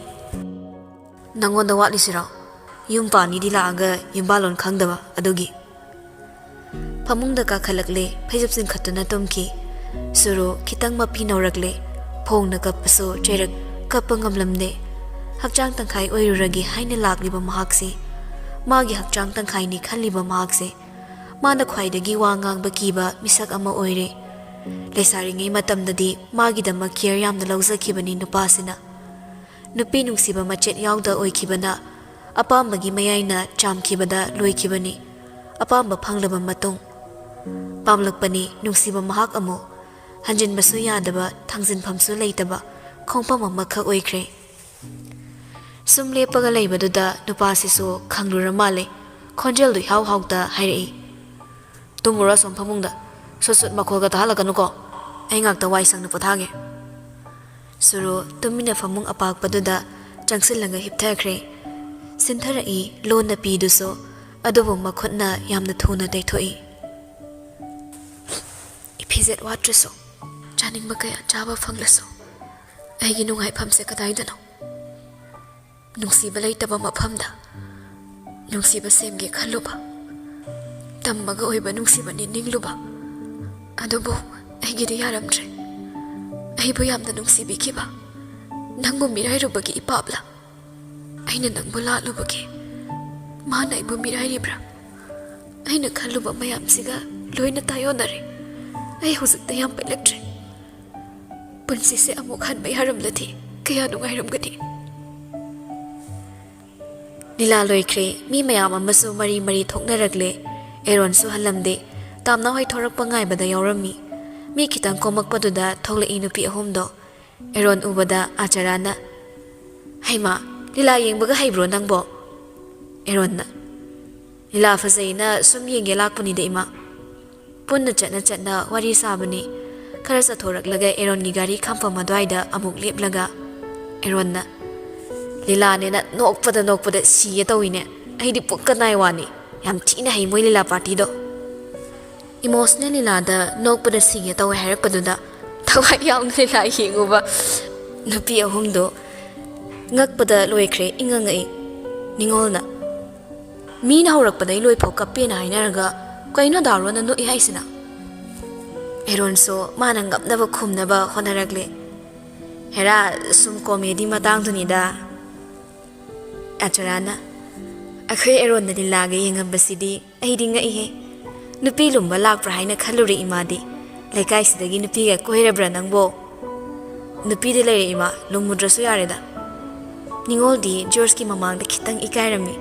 "ꯅꯪꯉꯣꯟꯗ ꯋꯥꯠꯂꯤꯁꯤꯔꯣ? ꯌꯨꯝ ꯄꯥꯟꯅꯤꯗꯤ ꯂꯥꯛꯑꯒ ꯌꯨꯝꯕꯥꯜꯂꯣꯟ ꯈꯪꯗꯕ ꯑꯗꯨꯒꯤ꯫" ꯐꯃꯨꯡꯗ ꯀꯥꯈꯠꯂꯛꯂꯦ, ꯐꯩꯖꯨꯞ ꯆꯤꯡꯈꯠꯇꯨꯅ ꯇꯨꯝꯈꯤ꯫ ꯁꯨꯔꯨ ꯈꯤꯇꯪ ꯃꯄꯤ ꯅꯧꯔꯛꯂꯦ, ꯐꯣꯡꯅ ꯀꯞꯄꯁꯨ ꯆꯩꯔꯛ ꯀꯞꯄ ꯉꯝꯂꯝꯗꯦ꯫ ꯍꯛꯆꯥꯡ ꯇꯪꯈꯥꯏ ꯑꯣꯏꯔꯨꯔꯒꯦ ꯍꯥꯏꯅ ꯂꯥꯛꯂꯤꯕ ꯃꯍꯥꯛꯁꯤ, ꯃꯥꯒꯤ ꯍꯛꯆꯥꯡ ꯇꯪꯈꯥꯏꯅꯤ ꯈꯜꯂꯤꯕ ꯃꯍꯥꯛꯁꯦ, ꯃꯥꯅ ꯈ꯭ꯋꯥꯏꯗꯒꯤ ꯋꯥ ꯉꯥꯡꯕ ꯀꯤꯕ ꯃꯤꯁꯛ ꯑꯃ ꯑꯣꯏꯔꯦ꯫ ꯂꯩꯁꯥꯔꯤꯉꯩ ꯃꯇꯝꯗꯗꯤ ꯃꯥꯒꯤꯗꯃꯛ ꯀꯤꯌꯔ ꯌꯥꯝꯅ ꯂꯧꯖꯈꯤꯕꯅꯤ ꯅꯨꯄꯥꯁꯤꯅ꯫ ꯅꯨꯄꯤ ꯅꯨꯡꯁꯤꯕ ꯃꯆꯦꯠ ꯌꯥꯎꯗ ꯑꯣꯏꯈꯤꯕꯅ ꯑꯄꯥꯝꯕꯒꯤ ꯃꯌꯥꯏꯅ ꯆꯥꯝꯈꯤꯕꯗ ꯂꯣꯏꯈꯤꯕꯅꯤ꯫ ꯑꯄꯥꯝꯕ ꯐꯪꯂꯕ ꯃꯇꯨꯡ, ꯄꯥꯝꯂꯛꯄꯅꯤ ꯅꯨꯡꯁꯤꯕ ꯃꯍꯥꯛ ꯑꯃꯨꯛ꯫ ꯍꯟꯖꯤꯟꯕꯁꯨ ꯌꯥꯗꯕ, ꯊꯥꯡꯖꯤꯟꯐꯝꯁꯨ ꯂꯩꯇꯕ ꯈꯣꯡꯐꯝ ꯑꯃꯈꯛ ꯑꯣꯏꯈ꯭ꯔꯦ꯫ ꯁꯨꯝ ꯂꯦꯞꯄꯒ ꯂꯩꯕꯗꯨꯗ ꯅꯨꯄꯥꯁꯤꯁꯨ ꯈꯪꯂꯨꯔ ꯃꯥꯜꯂꯦ꯫ ꯈꯣꯟꯖꯦꯜꯗꯨ ꯏꯍꯥꯎ ꯍꯥꯎꯇ ꯍꯥꯏꯔꯛꯏ, "ꯇꯨꯝꯃꯨꯔꯣ ꯑꯁꯣꯝ ꯐꯃꯨꯡꯗ꯫ ꯁꯨꯠ ꯁꯨꯠ ꯃꯈꯣꯜꯒ ꯇꯥꯍꯜꯂꯛꯀꯅꯨꯀꯣ꯫ ꯑꯩ ꯉꯥꯛꯇ ꯋꯥꯏ ꯁꯪꯅ ꯄꯣꯊꯥꯒꯦ꯫" ꯁꯨꯔꯨ ꯇꯨꯃꯤꯟꯅ ꯐꯃꯨꯡ ꯑꯄꯥꯛꯄꯗꯨꯗ ꯆꯪꯁꯤꯜꯂꯒ ꯍꯤꯞꯊꯈ꯭ꯔꯦ꯫ ꯁꯤꯟꯊꯔꯛꯏ ꯂꯣꯟꯅ ꯄꯤꯗꯨꯁꯨ, ꯑꯗꯨꯕꯨ ꯃꯈꯨꯠꯅ ꯌꯥꯝꯅ ꯊꯨꯅ ꯇꯩꯊꯣꯛꯏ꯫ "ꯏꯐꯤꯖꯦꯠ ꯋꯥꯠꯇ꯭ꯔꯁꯨ, ꯆꯥꯅꯤꯡꯕ ꯀꯌꯥ ꯆꯥꯕ ꯐꯪꯂꯁꯨ, ꯑꯩꯒꯤ ꯅꯨꯡꯉꯥꯏꯐꯝꯁꯦ ꯀꯗꯥꯏꯗꯅꯣ? ꯅꯨꯡꯁꯤꯕ ꯂꯩꯇꯕ ꯃꯐꯝꯗ, ꯅꯨꯡꯁꯤꯕ ꯁꯦꯝꯒꯦ ꯈꯜꯂꯨꯕ, ꯇꯝꯕꯒ ꯑꯣꯏꯕ ꯅꯨꯡꯁꯤꯕꯅꯤ ꯅꯤꯡꯂꯨꯕ꯫ ꯑꯗꯨꯕꯨ ꯑꯩꯒꯤꯗꯤ ꯌꯥꯔꯝꯗ꯭ꯔꯦ꯫ ꯑꯩꯕꯨ ꯌꯥꯝꯅ ꯅꯨꯡꯁꯤꯕꯤꯈꯤꯕ, ꯅꯪꯕꯨ ꯃꯤꯔꯥꯏꯔꯨꯕꯒꯤ ꯏꯄꯥꯞꯂ? ꯑꯩꯅ ꯅꯪꯕꯨ ꯂꯥꯠꯂꯨꯕꯒꯤ ꯃꯥꯅ ꯑꯩꯕꯨ ꯃꯤꯔꯥꯏꯔꯤꯕ꯭ꯔꯥ? ꯑꯩꯅ ꯈꯜꯂꯨꯕ ꯃꯌꯥꯝꯁꯤꯒ ꯂꯣꯏꯅ ꯇꯥꯏꯑꯣꯟꯅꯔꯦ꯫ ꯑꯩ ꯍꯧꯖꯤꯛꯇ ꯌꯥꯝ ꯄꯦꯜꯂꯛꯇ꯭ꯔꯦ꯫ ꯄꯨꯟꯁꯤꯁꯦ ꯑꯃꯨꯛ ꯍꯟꯕ ꯌꯥꯔꯝꯂꯗꯤ ꯀꯌꯥ ꯅꯨꯡꯉꯥꯏꯔꯝꯒꯅꯤ꯫ ꯂꯤꯂꯥ ꯂꯣꯏꯈ꯭ꯔꯦ꯫ ꯃꯤ ꯃꯌꯥꯝ ꯑꯃꯁꯨ ꯃꯔꯤ ꯃꯔꯤ ꯊꯣꯛꯅꯔꯛꯂꯦ꯫ ꯑꯦꯔꯣꯟꯁꯨ ꯍꯜꯂꯝꯗꯦ꯫ ꯇꯥꯝꯅ ꯍꯣꯏ ꯊꯣꯔꯛꯄ ꯉꯥꯏꯕꯗ ꯌꯥꯎꯔꯝꯃꯤ꯫ ꯃꯤ ꯈꯤꯇꯪ ꯀꯣꯝꯃꯛꯄꯗꯨꯗ ꯊꯣꯛꯂꯛꯏ ꯅꯨꯄꯤ ꯑꯍꯨꯝꯗꯣ꯫ ꯑꯦꯔꯣꯟ ꯎꯕꯗ ꯑꯆꯔꯥꯅ, "ꯍꯩꯃꯥ, ꯂꯤꯂꯥ ꯌꯦꯡꯕꯒ ꯍꯩꯕ꯭ꯔꯣ ꯅꯪꯕꯣ?" ꯑꯦꯔꯣꯟꯅ, "ꯂꯤꯂꯥ ꯐꯖꯩꯅ ꯁꯨꯝ ꯌꯦꯡꯒꯦ ꯂꯥꯛꯄꯅꯤꯗ, ꯏꯃꯥ꯫" ꯄꯨꯟꯅ ꯆꯠꯅ ꯆꯠꯅ ꯋꯥꯔꯤ ꯁꯥꯕꯅꯤ꯫ ꯈꯔ ꯆꯠꯊꯣꯔꯛꯂꯒ ꯑꯦꯔꯣꯟꯒꯤ ꯒꯥꯔꯤ ꯈꯥꯝꯐꯝ ꯑꯗꯨꯋꯥꯏꯗ ꯑꯃꯨꯛ ꯂꯦꯞꯂꯒ ꯑꯦꯔꯣꯟꯅ, "ꯂꯤꯂꯥꯅꯦꯅ ꯅꯣꯛꯄꯗ ꯅꯣꯛꯄꯗ ꯁꯤꯒꯦ ꯇꯧꯏꯅꯦ꯫ ꯑꯩꯗꯤ ꯄꯨꯛꯀ ꯅꯥꯏ ꯋꯥꯅꯤ꯫ ꯌꯥꯝ ꯊꯤꯅ ꯍꯩ ꯃꯣꯏ ꯂꯤꯂꯥ ꯄꯥꯔꯇꯤꯗꯣ꯫" ꯏꯃꯣꯁꯅꯦꯜ ꯂꯤꯂꯥꯗ ꯅꯣꯛꯄꯗ ꯁꯤꯒꯦ ꯇꯧꯋꯦ ꯍꯥꯏꯔꯛꯄꯗꯨꯗ ꯊꯋꯥꯏ ꯌꯥꯎꯅ ꯂꯤꯂꯥ ꯌꯦꯡꯉꯨꯕ ꯅꯨꯄꯤ ꯑꯍꯨꯝꯗꯣ ꯉꯛꯄꯗ ꯂꯣꯏꯈ꯭ꯔꯦ, ꯏꯉꯛ ꯉꯛꯏ꯫ ꯅꯤꯉꯣꯜꯅ, "ꯃꯤꯅ ꯍꯧꯔꯛꯄꯗꯩ ꯂꯣꯏꯐꯥꯎ ꯀꯞꯄꯦꯅ ꯍꯥꯏꯅꯔꯒ ꯀꯩꯅꯣ ꯗꯥꯔꯣꯟꯅ ꯅꯣꯛꯏ ꯍꯥꯏꯁꯤꯅ?" ꯑꯦꯔꯣꯟꯁꯨ ꯃꯥꯅ ꯉꯝꯅꯕ ꯈꯨꯝꯅꯕ ꯍꯣꯠꯅꯔꯛꯂꯦ꯫ "ꯍꯦꯔꯥ, ꯁꯨꯝ ꯀꯣꯃꯦꯗꯤ ꯃꯇꯥꯡꯗꯨꯅꯤꯗ꯫" ꯑꯆꯔꯥꯅ, "ꯑꯩꯈꯣꯏ ꯑꯦꯔꯣꯟꯅ ꯂꯤꯂꯥꯒ ꯌꯦꯡꯉꯝꯕꯁꯤꯗꯤ ꯑꯩꯗꯤ ꯉꯛꯏꯍꯦ꯫ ꯅꯨꯄꯤ ꯂꯨꯝꯕ ꯂꯥꯛꯄ꯭ꯔꯥ ꯍꯥꯏꯅ ꯈꯜꯂꯨꯔꯦ ꯏꯃꯥꯗꯤ꯫ ꯂꯩꯀꯥꯏꯁꯤꯗꯒꯤ ꯅꯨꯄꯤꯒ ꯀꯣꯏꯔꯕ꯭ꯔꯥ ꯅꯪꯕꯣ?" "ꯅꯨꯄꯤꯗꯤ ꯂꯩꯔꯦ ꯏꯃꯥ, ꯂꯨꯝꯃꯨꯗ꯭ꯔꯁꯨ ꯌꯥꯔꯦꯗ꯫" ꯅꯤꯉꯣꯜꯗꯤ ꯖꯣꯔꯖꯀꯤ ꯃꯃꯥꯡꯗ ꯈꯤꯇꯪ ꯏꯀꯥꯏꯔꯝꯃꯤ꯫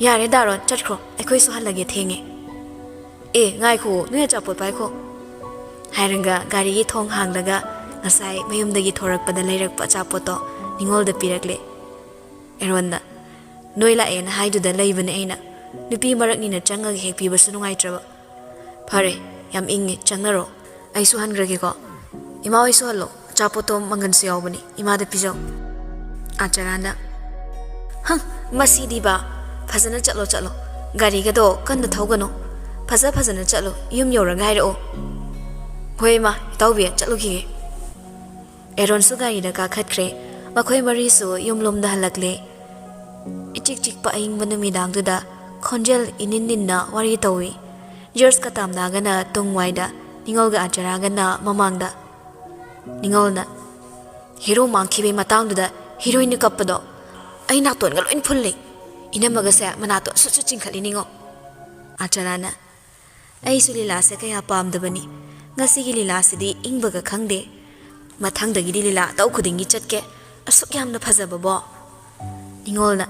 "ꯌꯥꯔꯦ ꯗꯥꯔꯣꯟ, ꯆꯠꯈ꯭ꯔꯣ, ꯑꯩꯈꯣꯏꯁꯨ ꯍꯜꯂꯒꯦ, ꯊꯦꯡꯉꯦ꯫" "ꯑꯦ, ꯉꯥꯏꯈꯣ, ꯅꯣꯏ ꯑꯆꯥꯄꯣꯠ ꯄꯥꯏꯈꯣ꯫" ꯍꯥꯏꯔꯒ ꯒꯥꯔꯤꯒꯤ ꯊꯣꯡ ꯍꯥꯡꯂꯒ ꯉꯁꯥꯏ ꯃꯌꯨꯝꯗꯒꯤ ꯊꯣꯔꯛꯄꯗ ꯂꯩꯔꯛꯄ ꯑꯆꯥꯄꯣꯠꯇꯣ ꯅꯤꯉꯣꯜꯗ ꯄꯤꯔꯛꯂꯦ꯫ ꯑꯦꯔꯣꯟꯅ, "ꯅꯣꯏ ꯂꯥꯛꯑꯦꯅ ꯍꯥꯏꯗꯨꯗ ꯂꯩꯕꯅꯦ ꯑꯩꯅ꯫ ꯅꯨꯄꯤ ꯃꯔꯛꯅꯤꯅ ꯆꯪꯉꯒ ꯍꯦꯛ ꯄꯤꯕꯁꯨ ꯅꯨꯡꯉꯥꯏꯇ꯭ꯔꯕ꯫" "ꯐꯔꯦ, ꯌꯥꯝ ꯏꯪꯉꯦ, ꯆꯪꯅꯔꯣ꯫ ꯑꯩꯁꯨ ꯍꯟꯈ꯭ꯔꯒꯦꯀꯣ꯫ ꯏꯃꯥ ꯍꯣꯏꯁꯨ ꯍꯜꯂꯣ꯫ ꯑꯆꯥꯄꯣꯠꯇꯣ ꯃꯪꯒꯟꯁꯨ ꯌꯥꯎꯕꯅꯤ, ꯏꯃꯥꯗ ꯄꯤꯖꯧ꯫" ꯑꯆꯔꯥꯅ, "ꯍꯪ, ꯃꯁꯤꯗꯤꯕ꯫ ꯐꯖꯅ ꯆꯠꯂꯣ, ꯆꯠꯂꯣ꯫ ꯒꯥꯔꯤꯒꯗꯣ ꯀꯟꯅ ꯊꯧꯒꯅꯨ꯫ ꯐꯖ ꯐꯖꯅ ꯆꯠꯂꯣ, ꯌꯨꯝ ꯌꯧꯔꯒ ꯍꯥꯏꯔꯛꯑꯣ꯫" "ꯍꯣꯏ ꯏꯃꯥ, ꯏꯇꯥꯎꯕꯤ, ꯆꯠꯂꯨꯈꯤꯒꯦ꯫" ꯑꯦꯔꯣꯟꯁꯨ ꯒꯥꯔꯤꯗ ꯀꯥꯈꯠꯈ꯭ꯔꯦ꯫ ꯃꯈꯣꯏ ꯃꯔꯤꯁꯨ ꯌꯨꯝꯂꯣꯝꯗ ꯍꯜꯂꯛꯂꯦ꯫ ꯏꯆꯤꯛ ꯆꯤꯛꯄ ꯑꯏꯪꯕ ꯅꯨꯃꯤꯗꯥꯡꯗꯨꯗ ꯈꯣꯟꯖꯦꯜ ꯏꯅꯤꯟ ꯅꯤꯟꯅ ꯋꯥꯔꯤ ꯇꯧꯏ꯫ ꯖꯣꯔꯖꯀ ꯇꯥꯝꯅꯥꯒꯅ ꯇꯨꯡꯋꯥꯏꯗ, ꯅꯤꯉꯣꯜꯒ ꯑꯆꯔꯥꯒꯅ ꯃꯃꯥꯡꯗ꯫ ꯅꯤꯉꯣꯜꯅ, ꯍꯦꯔꯣ ꯃꯥꯡꯈꯤꯕꯒꯤ ꯃꯇꯥꯡꯗꯨꯗ ꯍꯤꯔꯣꯏꯟꯅ ꯀꯞꯄꯗꯣ ꯑꯩ ꯅꯥꯇꯣꯟꯒ ꯂꯣꯏ ꯐꯨꯜꯂꯦ꯫ ꯏꯅꯝꯃꯒꯁꯦ ꯃꯅꯥꯇꯣꯟ ꯁꯨꯠ ꯁꯨꯠ ꯆꯤꯡꯈꯠꯂꯤꯅꯤꯉꯣ꯫ ꯑꯥꯔꯆꯅꯥꯅ, "ꯑꯩꯁꯨ ꯂꯤꯂꯥꯁꯦ ꯀꯌꯥ ꯄꯥꯝꯗꯕꯅꯤ꯫ ꯉꯁꯤꯒꯤ ꯂꯤꯂꯥꯁꯤꯗꯤ ꯏꯪꯕꯒ ꯈꯪꯗꯦ꯫ ꯃꯊꯪꯗꯒꯤꯗꯤ ꯂꯤꯂꯥ ꯇꯧ ꯈꯨꯗꯤꯡꯒꯤ ꯆꯠꯀꯦ꯫ ꯑꯁꯨꯛ ꯌꯥꯝꯅ ꯐꯖꯕꯕꯣ?" ꯅꯤꯉꯣꯜꯅ,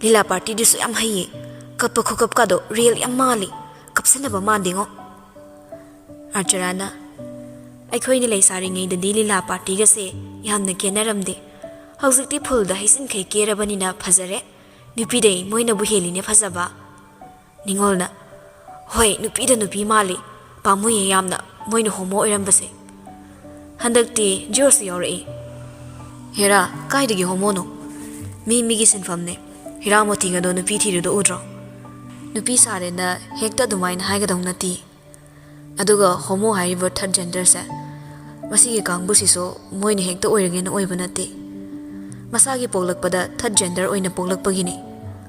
"ꯂꯤꯂꯥ ꯄꯥꯔꯇꯤꯗꯨꯁꯨ ꯌꯥꯝ ꯍꯩꯌꯦ꯫ ꯀꯞꯄ ꯈꯨꯀꯞꯀꯥꯗꯣ ꯔꯤꯌꯦꯜ ꯌꯥꯝ ꯃꯥꯜꯂꯤ꯫ ꯀꯞꯁꯟꯅꯕ ꯃꯥꯟꯗꯦꯉꯣ꯫" ꯑꯥꯔꯆꯅꯥꯅ, "ꯑꯩꯈꯣꯏꯅ ꯂꯩꯁꯥꯔꯤꯉꯩꯗꯗꯤ ꯂꯤꯂꯥ ꯄꯥꯔꯇꯤꯒꯁꯦ ꯌꯥꯝꯅ ꯀꯦꯅꯔꯝꯗꯦ꯫ ꯍꯧꯖꯤꯛꯇꯤ ꯐꯨꯜꯗ ꯍꯩꯁꯤꯡꯈꯩ ꯀꯦꯔꯕꯅꯤꯅ ꯐꯖꯔꯦ꯫ ꯅꯨꯄꯤꯗꯩ ꯃꯣꯏꯅꯕꯨ ꯍꯦꯜꯂꯤꯅꯦ ꯐꯖꯕ꯫" ꯅꯤꯉꯣꯜꯅ, "ꯍꯣꯏ, ꯅꯨꯄꯤꯗ ꯅꯨꯄꯤ ꯃꯥꯜꯂꯤ꯫ ꯄꯥꯝꯃꯨꯏꯌꯦ ꯌꯥꯝꯅ ꯃꯣꯏꯅ ꯍꯣꯃꯣ ꯑꯣꯏꯔꯝꯕꯁꯦ꯫ ꯍꯟꯗꯛꯇꯤ ꯖꯤꯑꯣꯁꯨ ꯌꯥꯎꯔꯛꯏ꯫" "ꯍꯦꯔꯥ, ꯀꯥꯏꯗꯒꯤ ꯍꯣꯃꯣꯅꯣ? ꯃꯤ ꯃꯤꯒꯤ ꯁꯤꯟꯐꯝꯅꯦ꯫ ꯍꯤꯔꯥ ꯃꯣꯇꯤꯒꯗꯣ ꯅꯨꯄꯤ ꯊꯤꯔꯤꯗꯣ ꯎꯗ꯭ꯔꯣ? ꯅꯨꯄꯤ ꯁꯥꯔꯦꯅ ꯍꯦꯛꯇ ꯑꯗꯨꯃꯥꯏꯅ ꯍꯥꯏꯒꯗꯧ ꯅꯠꯇꯦ꯫ ꯑꯗꯨꯒ ꯍꯣꯃꯣ ꯍꯥꯏꯔꯤꯕ ꯊꯥꯔꯠ ꯖꯦꯟꯗꯔꯁꯦ, ꯃꯁꯤꯒꯤ ꯀꯥꯡꯕꯨꯁꯤꯁꯨ ꯃꯣꯏꯅ ꯍꯦꯛꯇ ꯑꯣꯏꯔꯒꯦꯅ ꯑꯣꯏꯕ ꯅꯠꯇꯦ꯫ ꯃꯁꯥꯒꯤ ꯄꯣꯛꯂꯛꯄꯗ ꯊꯥꯔꯠ ꯖꯦꯟꯗꯔ ꯑꯣꯏꯅ ꯄꯣꯛꯂꯛꯄꯒꯤꯅꯤ꯫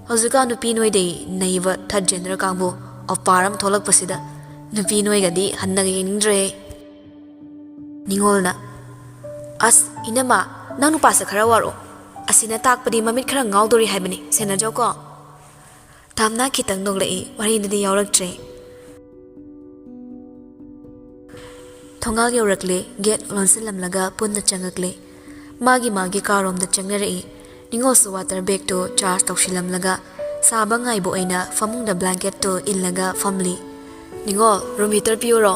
ꯍꯧꯖꯤꯛꯀꯥꯟ ꯅꯨꯄꯤ ꯅꯣꯏꯗꯩ ꯅꯩꯕ ꯊꯥꯔꯠ ꯖꯦꯟꯗꯔ ꯀꯥꯡꯕꯨ ꯑꯣꯄꯥꯔ ꯑꯃ ꯊꯣꯛꯂꯛꯄꯁꯤꯗ ꯅꯨꯄꯤ ꯅꯣꯏꯒꯗꯤ ꯍꯟꯅꯒ ꯌꯦꯡꯅꯤꯡꯗ꯭ꯔꯦ꯫" ꯅꯤꯉꯣꯜꯅ, "ꯑꯁ, ꯏꯅꯝꯃ, ꯅꯪ ꯅꯨꯄꯥꯁꯦ ꯈꯔ ꯋꯥꯔꯛꯑꯣ꯫ ꯑꯁꯤꯅ ꯇꯥꯛꯄꯗꯤ ꯃꯃꯤꯠ ꯈꯔ ꯉꯥꯎꯗꯣꯔꯤ ꯍꯥꯏꯕꯅꯤ, ꯁꯦꯟꯅꯖꯧꯀꯣ꯫" ꯇꯥꯝꯅ ꯈꯤꯇꯪ ꯅꯣꯛꯂꯛꯏ, ꯋꯥꯔꯤꯗꯨꯗꯤ ꯌꯥꯎꯔꯛꯇ꯭ꯔꯦ꯫ ꯊꯣꯡꯒꯥꯜ ꯌꯧꯔꯛꯂꯦ, ꯒꯦꯠ ꯂꯣꯟꯁꯤꯜꯂꯝꯂꯒ ꯄꯨꯟꯅ ꯆꯪꯉꯛꯂꯦ꯫ ꯃꯥꯒꯤ ꯃꯥꯒꯤ ꯀꯥꯔꯣꯝꯗ ꯆꯪꯅꯔꯛꯏ꯫ ꯅꯤꯉꯣꯜꯁꯨ ꯋꯥꯇꯔ ꯕꯦꯒꯇꯨ ꯆꯥꯔꯖ ꯇꯧꯁꯤꯜꯂꯝꯂꯒ ꯁꯥꯕ ꯉꯥꯏꯕ ꯑꯣꯏꯅ ꯐꯃꯨꯡꯗ ꯕ꯭ꯂꯥꯡꯀꯦꯠꯇꯨ ꯏꯜꯂꯒ ꯐꯝꯂꯤ꯫ "ꯅꯤꯉꯣꯜ, ꯔꯨꯝ ꯍꯤꯇꯔ ꯄꯤꯌꯨꯔꯣ?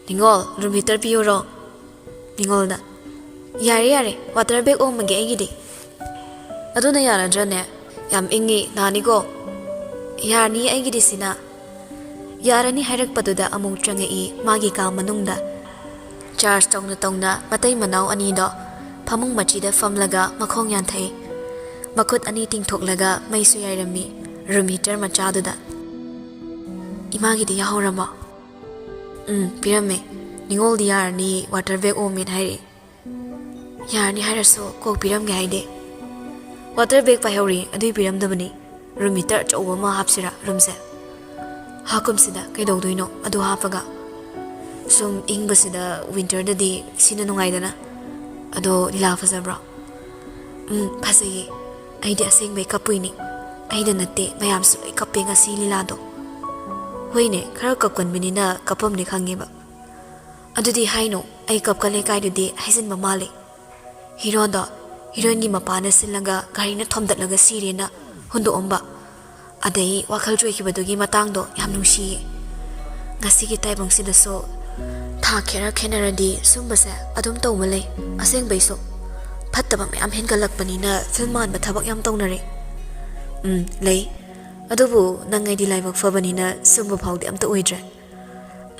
ꯅꯤꯉꯣꯜ, ꯔꯨꯝ ꯍꯤꯇꯔ ꯄꯤꯌꯨꯔꯣ?" ꯅꯤꯉꯣꯜꯅ, "ꯌꯥꯔꯦ, ꯌꯥꯔꯦ, ꯋꯥꯇꯔ ꯕꯦꯒ ꯑꯣꯝꯃꯒꯦ ꯑꯩꯒꯤꯗꯤ꯫" "ꯑꯗꯨꯅ ꯌꯥꯔꯗ꯭ꯔꯅꯦ? ꯌꯥꯝ ꯏꯪꯉꯤ, ꯅꯥꯅꯤꯀꯣ꯫" "ꯌꯥꯔꯅꯤ ꯑꯩꯒꯤꯗꯤ ꯁꯤꯅ꯫" ꯌꯥꯔꯅꯤ ꯍꯥꯏꯔꯛꯄꯗꯨꯗ ꯑꯃꯨꯛ ꯆꯪꯉꯛꯏ ꯃꯥꯒꯤ ꯀꯥ ꯃꯅꯨꯡꯗ꯫ ꯆꯥꯔꯖ ꯇꯧꯅ ꯇꯧꯅ ꯃꯇꯩ ꯃꯅꯥꯎ ꯑꯅꯤꯗꯣ ꯐꯃꯨꯡ ꯃꯆꯤꯗ ꯐꯝꯂꯒ ꯃꯈꯣꯡ ꯌꯥꯟꯊꯩ꯫ ꯃꯈꯨꯠ ꯑꯅꯤ ꯇꯤꯡꯊꯣꯛꯂꯒ ꯃꯩꯁꯨ ꯌꯥꯏꯔꯝꯃꯤ ꯔꯨꯝ ꯍꯤꯇꯔ ꯃꯆꯥꯗꯨꯗ꯫ "ꯏꯃꯥꯒꯤꯗꯤ ꯌꯥꯍꯧꯔꯕꯣ?" "ꯎꯝ, ꯄꯤꯔꯝꯃꯦ꯫ ꯅꯤꯉꯣꯜꯗꯤ ꯌꯥꯔꯅꯤ, ꯋꯥꯇꯔ ꯕꯦꯒ ꯑꯣꯝꯃꯦꯅ ꯍꯥꯏꯔꯛꯏ꯫" "ꯌꯥꯔꯅꯤ ꯍꯥꯏꯔꯁꯨ ꯀꯣꯛ ꯄꯤꯔꯝꯒꯦ ꯍꯥꯏꯗꯦ꯫" "ꯋꯥꯇꯔ ꯕꯦꯒ ꯄꯥꯏꯍꯧꯔꯤ, ꯑꯗꯨꯏ ꯄꯤꯔꯝꯗꯕꯅꯤ꯫ ꯔꯨꯝ ꯍꯤꯇꯔ ꯑꯆꯧꯕ ꯑꯃ ꯍꯥꯞꯁꯤꯔꯥ ꯔꯨꯝꯁꯦ?" "ꯍꯥꯀꯨꯝꯁꯤꯗ ꯀꯩꯗꯧꯗꯣꯏꯅꯣ ꯑꯗꯨ ꯍꯥꯞꯄꯒ? ꯁꯨꯝ ꯏꯪꯕꯁꯤꯗ ꯋꯤꯟꯇꯔꯗꯗꯤ ꯁꯤꯅ ꯅꯨꯡꯉꯥꯏꯗꯅ꯫" ꯑꯗꯣ ꯂꯤꯂꯥ ꯐꯖꯕ꯭ꯔꯣ? ꯎꯝ, ꯐꯖꯩꯌꯦ꯫ ꯑꯩꯗꯤ ꯑꯁꯦꯡꯕꯩ ꯀꯞꯄꯨꯏꯅꯤ꯫ ꯑꯩꯗ ꯅꯠꯇꯦ, ꯃꯌꯥꯝꯁꯨ ꯂꯣꯏ ꯀꯞꯄꯦ ꯉꯁꯤ ꯂꯤꯂꯥꯗꯣ꯫ ꯍꯣꯏꯅꯦ, ꯈꯔ ꯀꯞꯀꯟꯕꯅꯤꯅ ꯀꯞꯄꯝꯅꯤ ꯈꯪꯉꯦꯕ꯫ ꯑꯗꯨꯗꯤ ꯍꯥꯏꯅꯣ, ꯑꯩ ꯀꯞꯀꯜꯂꯦ ꯀꯥꯏꯗꯨꯗꯤ ꯍꯥꯏꯖꯤꯟꯕ ꯃꯥꯜꯂꯦ꯫ ꯍꯤꯔꯣꯗꯣ ꯍꯤꯔꯣꯏꯟꯒꯤ ꯃꯄꯥꯅ ꯁꯤꯜꯂꯒ ꯒꯥꯔꯤꯅ ꯊꯣꯝꯗꯠꯂꯒ ꯁꯤꯔꯦꯅ ꯍꯨꯟꯗꯣꯛꯑꯝꯕ꯫ ꯑꯗꯩ ꯋꯥꯈꯜ ꯆꯣꯏꯈꯤꯕꯗꯨꯒꯤ ꯃꯇꯥꯡꯗꯣ ꯌꯥꯝ ꯅꯨꯡꯁꯤꯌꯦ꯫ ꯉꯁꯤꯒꯤ ꯇꯥꯏꯕꯪꯁꯤꯗꯁꯨ ꯊꯥꯛ ꯈꯔ ꯈꯦꯠꯅꯔꯗꯤ ꯁꯨꯝꯕꯁꯦ ꯑꯗꯨꯝ ꯇꯧꯕ ꯂꯩ꯫ ꯑꯁꯦꯡꯕꯩꯁꯨ ꯐꯠꯇꯕ ꯃꯌꯥꯝ ꯍꯦꯟꯒꯠꯂꯛꯄꯅꯤꯅ ꯐꯤꯜꯝ ꯃꯥꯟꯕ ꯊꯕꯛ ꯌꯥꯝ ꯇꯧꯅꯔꯦ꯫ ꯎꯝ, ꯂꯩ꯫ ꯑꯗꯨꯕꯨ ꯅꯪ ꯑꯩꯗꯤ ꯂꯥꯏꯕꯛ ꯐꯕꯅꯤꯅ ꯁꯨꯝꯕ ꯐꯥꯎꯗꯤ ꯑꯝꯇ ꯑꯣꯏꯗ꯭ꯔꯦ꯫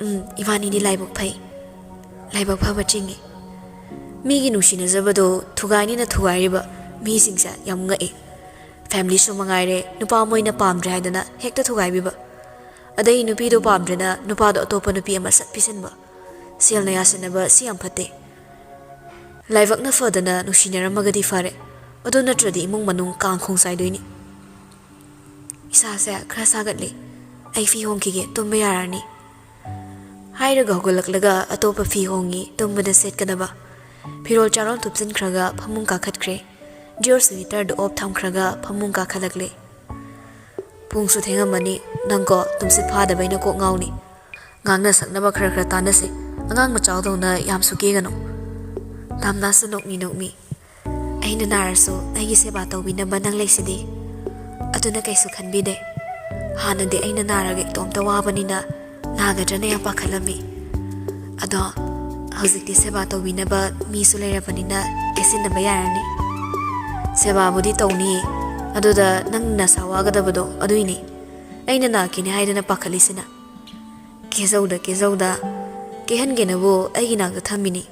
ꯎꯝ, ꯏꯕꯥꯅꯤꯗꯤ ꯂꯥꯏꯕꯛ ꯐꯩ꯫ ꯂꯥꯏꯕꯛ ꯐꯕ ꯆꯤꯡꯉꯤ꯫ ꯃꯤꯒꯤ ꯅꯨꯡꯁꯤꯅꯖꯕꯗꯣ ꯊꯨꯒꯥꯏꯅꯤꯅ ꯊꯨꯒꯥꯏꯔꯤꯕ ꯃꯤꯁꯤꯡꯁꯦ ꯌꯥꯝ ꯉꯛꯑꯦ꯫ ꯐꯦꯃꯤꯂꯤꯁꯨ ꯃꯉꯥꯏꯔꯦ, ꯅꯨꯄꯥ ꯃꯣꯏꯅ ꯄꯥꯝꯗ꯭ꯔꯦ ꯍꯥꯏꯗꯅ ꯍꯦꯛꯇ ꯊꯨꯒꯥꯏꯕꯤꯕ꯫ ꯑꯗꯩ ꯅꯨꯄꯤꯗꯣ ꯄꯥꯝꯗ꯭ꯔꯦꯅ ꯅꯨꯄꯥꯗꯣ ꯑꯇꯣꯞꯄ ꯅꯨꯄꯤ ꯑꯃ ꯁꯠ ꯄꯤꯁꯤꯟꯕ꯫ ꯁꯦꯜꯅ ꯌꯥꯁꯟꯅꯕ ꯁꯤ ꯌꯥꯝ ꯐꯠꯇꯦ꯫ ꯂꯥꯏꯕꯛꯅ ꯐꯗꯅ ꯅꯨꯡꯁꯤꯅꯔꯝꯃꯒꯗꯤ ꯐꯔꯦ꯫ ꯑꯗꯨ ꯅꯠꯇ꯭ꯔꯗꯤ ꯏꯃꯨꯡ ꯃꯅꯨꯡ ꯀꯥꯡ ꯈꯣꯡ ꯆꯥꯏꯗꯣꯏꯅꯤ꯫ ꯏꯁꯥꯁꯦ ꯈꯔ ꯁꯥꯒꯠꯂꯦ꯫ ꯑꯩ ꯐꯤ ꯍꯣꯡꯈꯤꯒꯦ, ꯇꯨꯝꯕ ꯌꯥꯔꯅꯤ꯫ ꯍꯥꯏꯔꯒ ꯍꯧꯒꯠꯂꯛꯂꯒ ꯑꯇꯣꯞꯄ ꯐꯤ ꯍꯣꯡꯉꯤ, ꯇꯨꯝꯕꯗ ꯁꯦꯠꯀꯗꯕ꯫ ꯐꯤꯔꯣꯜ ꯆꯥꯔꯣꯟ ꯊꯨꯞꯆꯤꯟꯈ꯭ꯔꯒ ꯐꯃꯨꯡ ꯀꯥꯈꯠꯈ꯭ꯔꯦ꯫ ꯗ꯭ꯔꯦꯁ ꯍꯤꯇꯔꯗꯨ ꯑꯣꯐ ꯊꯝꯈ꯭ꯔꯒ ꯐꯃꯨꯡ ꯀꯥꯈꯠꯂꯛꯂꯦ꯫ ꯄꯨꯡꯁꯨ ꯊꯦꯡꯉꯝꯃꯅꯤ꯫ ꯅꯪꯀꯣ, ꯇꯨꯝꯁꯤꯠ ꯐꯥꯗꯕꯩꯅ ꯀꯣꯛ ꯉꯥꯎꯅꯤ꯫ ꯉꯥꯡꯅ ꯁꯛꯅꯕ ꯈꯔ ꯈꯔ ꯇꯥꯟꯅꯁꯤ꯫ ꯑꯉꯥꯡ ꯃꯆꯥꯗꯧꯅ ꯌꯥꯝꯁꯨ ꯀꯦꯒꯅꯨ꯫ ꯇꯥꯝꯅꯥꯁꯨ ꯅꯣꯛꯃꯤ ꯅꯣꯛꯃꯤ꯫ ꯑꯩꯅ ꯅꯥꯔꯁꯨ ꯑꯩꯒꯤ ꯁꯦꯕꯥ ꯇꯧꯕꯤꯅꯕ ꯅꯪ ꯂꯩꯁꯤꯗꯤ꯫ ꯑꯗꯨꯅ ꯀꯩꯁꯨ ꯈꯟꯕꯤꯗꯦ꯫ ꯍꯥꯟꯅꯗꯤ ꯑꯩꯅ ꯅꯥꯔꯒ ꯏꯇꯣꯝꯇ ꯋꯥꯕꯅꯤꯅ ꯅꯥꯒꯗ꯭ꯔꯅ ꯌꯥꯝ ꯄꯥꯈꯠꯂꯝꯃꯤ꯫ ꯑꯗꯣ ꯍꯧꯖꯤꯛꯇꯤ ꯁꯦꯕꯥ ꯇꯧꯕꯤꯅꯕ ꯃꯤꯁꯨ ꯂꯩꯔꯕꯅꯤꯅ ꯀꯦꯁꯤꯟꯅꯕ ꯌꯥꯔꯅꯤ꯫ ꯁꯦꯕꯥꯕꯨꯗꯤ ꯇꯧꯅꯤ, ꯑꯗꯨꯗ ꯅꯪ ꯅꯁꯥ ꯋꯥꯒꯗꯕꯗꯣ ꯑꯗꯨꯏꯅꯤ꯫ ꯑꯩꯅ ꯅꯥꯈꯤꯅꯤ ꯍꯥꯏꯗꯅ ꯄꯥꯈꯠꯂꯤꯁꯤꯅ꯫ ꯀꯦꯖꯧꯗ ꯀꯦꯖꯧꯗ ꯀꯦꯍꯟꯒꯦꯅꯕꯨ ꯑꯩꯒꯤ ꯅꯥꯛꯇ ꯊꯝꯃꯤꯅꯤ꯫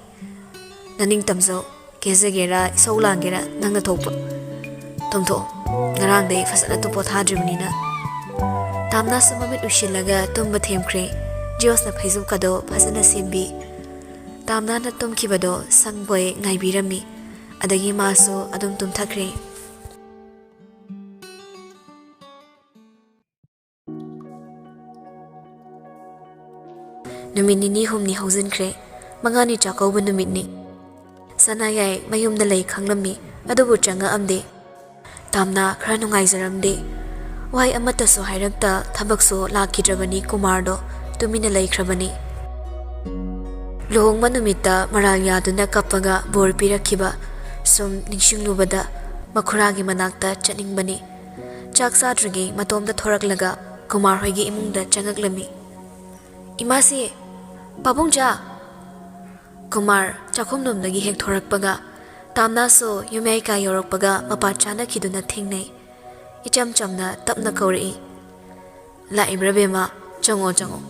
ꯅꯅꯤꯡ ꯇꯝꯖꯧ꯫ ꯀꯦꯖꯒꯦꯔꯥ ꯏꯁꯧ ꯂꯥꯡꯒꯦꯔꯥ ꯅꯪꯅ ꯊꯣꯛꯄ꯫ ꯇꯨꯝꯊꯣꯛꯑꯣ꯫ ꯉꯔꯥꯡꯗꯩ ꯐꯖꯅ ꯇꯨꯝ ꯄꯣꯊꯥꯗ꯭ꯔꯤꯕꯅꯤꯅ꯫ ꯇꯥꯝꯅꯥꯁꯨ ꯃꯃꯤꯠ ꯎꯏꯁꯤꯜꯂꯒ ꯇꯨꯝꯕ ꯊꯦꯝꯈ꯭ꯔꯦ꯫ ꯖꯤꯌꯣꯁꯅ ꯐꯩꯖꯨꯞꯀꯗꯣ ꯐꯖꯅ ꯁꯦꯝꯕꯤ꯫ ꯇꯥꯝꯅꯥꯅ ꯇꯨꯝꯈꯤꯕꯗꯣ ꯁꯪꯕꯣꯏ ꯉꯥꯏꯕꯤꯔꯝꯃꯤ꯫ ꯑꯗꯒꯤ ꯃꯥꯁꯨ ꯑꯗꯨꯝ ꯇꯨꯝꯊꯈ꯭ꯔꯦ꯫ ꯅꯨꯃꯤꯠ ꯅꯤꯅꯤ ꯍꯨꯝꯅꯤ ꯍꯧꯖꯤꯟꯈ꯭ꯔꯦ꯫ ꯃꯉꯥꯅꯤ ꯆꯥꯛꯀꯧꯕ ꯅꯨꯃꯤꯠꯅꯤ꯫ ꯁꯅꯥꯌꯥꯏ ꯃꯌꯨꯝꯗ ꯂꯩ ꯈꯪꯂꯝꯃꯤ, ꯑꯗꯨꯕꯨ ꯆꯪꯉꯛꯑꯝꯗꯦ꯫ ꯇꯥꯝꯅꯥ ꯈꯔ ꯅꯨꯡꯉꯥꯏꯖꯔꯝꯗꯦ꯫ ꯋꯥꯍꯩ ꯑꯃꯠꯇꯁꯨ ꯍꯥꯏꯔꯛꯇ ꯊꯕꯛꯁꯨ ꯂꯥꯛꯈꯤꯗ꯭ꯔꯕꯅꯤ ꯀꯨꯃꯥꯔꯗꯣ ꯇꯨꯃꯤꯟꯅ ꯂꯩꯈ꯭ꯔꯕꯅꯤ꯫ ꯂꯨꯍꯣꯡꯕ ꯅꯨꯃꯤꯠꯇ ꯃꯔꯥꯜ ꯌꯥꯗꯨꯅ ꯀꯞꯄꯒ ꯕꯣꯔ ꯄꯤꯔꯛꯈꯤꯕ ꯁꯨꯝ ꯅꯤꯡꯁꯤꯡꯂꯨꯕꯗ ꯃꯈꯨꯔꯥꯒꯤ ꯃꯅꯥꯛꯇ ꯆꯠꯅꯤꯡꯕꯅꯤ꯫ ꯆꯥꯛ ꯆꯥꯗ꯭ꯔꯤꯉꯩ ꯃꯇꯣꯝꯇ ꯊꯣꯔꯛꯂꯒ ꯀꯨꯃꯥꯔ ꯍꯣꯏꯒꯤ ꯏꯃꯨꯡꯗ ꯆꯪꯉꯛꯂꯝꯃꯤ꯫ "ꯏꯃꯥꯁꯤ, ꯄꯥꯕꯨꯡꯆꯥ!" ꯀꯨꯃꯥꯔ ꯆꯥꯛꯈꯨꯝꯂꯣꯝꯗꯒꯤ ꯍꯦꯛ ꯊꯣꯔꯛꯄꯒ ꯇꯥꯝꯅꯥꯁꯨ ꯌꯨꯝꯌꯥꯏ ꯀꯥ ꯌꯧꯔꯛꯄꯒ ꯃꯄꯥ ꯆꯥꯅꯈꯤꯗꯨꯅ ꯊꯦꯡꯅꯩ꯫ ꯏꯆꯝ ꯆꯝꯅ ꯇꯞꯅ ꯀꯧꯔꯛꯏ, "ꯂꯥꯛꯏꯕ꯭ꯔꯥ ꯕꯦꯝꯃ? ꯆꯪꯉꯣ, ꯆꯪꯉꯣ꯫"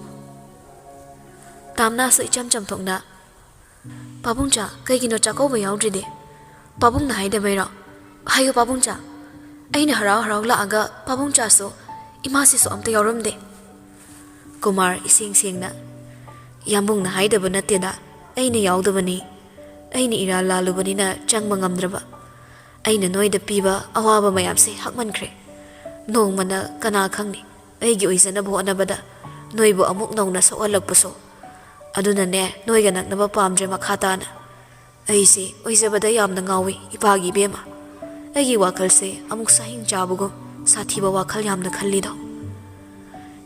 ꯇꯥꯝꯅꯥꯁꯨ ꯏꯆꯝ ꯆꯝꯊꯣꯛꯅ, "ꯄꯥꯕꯨꯡꯆꯥ, ꯀꯩꯒꯤꯅꯣ ꯆꯥꯛꯀꯧꯕ ꯌꯥꯎꯗ꯭ꯔꯤꯗꯤ? ꯄꯥꯕꯨꯡꯅ ꯍꯥꯏꯗꯕꯩꯔꯣ? ꯍꯥꯏꯌꯨ ꯄꯥꯕꯨꯡꯆꯥ, ꯑꯩꯅ ꯍꯔꯥꯎ ꯍꯔꯥꯎ ꯂꯥꯛꯑꯒ ꯄꯥꯕꯨꯡꯆꯥꯁꯨ ꯏꯃꯥꯁꯤꯁꯨ ꯑꯝꯇ ꯌꯥꯎꯔꯝꯗꯦ꯫" ꯀꯨꯃꯥꯔ ꯏꯁꯦꯡ ꯁꯦꯡꯅ, "ꯌꯥꯝꯕꯨꯡꯅ ꯍꯥꯏꯗꯕ ꯅꯠꯇꯦꯗ, ꯑꯩꯅ ꯌꯥꯎꯗꯕꯅꯤ꯫ ꯑꯩꯅ ꯏꯔꯥꯜ ꯂꯥꯜꯂꯨꯕꯅꯤꯅ ꯆꯪꯕ ꯉꯝꯗ꯭ꯔꯕ꯫ ꯑꯩꯅ ꯅꯣꯏꯗ ꯄꯤꯕ ꯑꯋꯥꯕ ꯃꯌꯥꯝꯁꯦ ꯍꯛꯃꯟꯈ꯭ꯔꯦ꯫ ꯅꯣꯡꯃꯅ ꯀꯅꯥ ꯈꯪꯅꯤ, ꯑꯩꯒꯤ ꯑꯣꯏꯖꯅꯕ ꯍꯣꯠꯅꯕꯗ ꯅꯣꯏꯕꯨ ꯑꯃꯨꯛ ꯅꯧꯅ ꯁꯣꯛꯍꯜꯂꯛꯄꯁꯨ꯫ ꯑꯗꯨꯅꯅꯦ, ꯅꯣꯏꯒ ꯅꯛꯅꯕ ꯄꯥꯝꯗ꯭ꯔꯦ ꯃꯈꯥ ꯇꯥꯅ꯫ ꯑꯩꯁꯦ ꯑꯣꯏꯖꯕꯗ ꯌꯥꯝꯅ ꯉꯥꯎꯏ, ꯏꯄꯥꯒꯤ ꯏꯕꯦꯝꯃ꯫ ꯑꯩꯒꯤ ꯋꯥꯈꯜꯁꯦ ꯑꯃꯨꯛ ꯁꯥꯍꯤꯡ ꯆꯥꯕꯒꯨꯝ ꯁꯥꯊꯤꯕ ꯋꯥꯈꯜ ꯌꯥꯝꯅ ꯈꯜꯂꯤꯗꯣ꯫"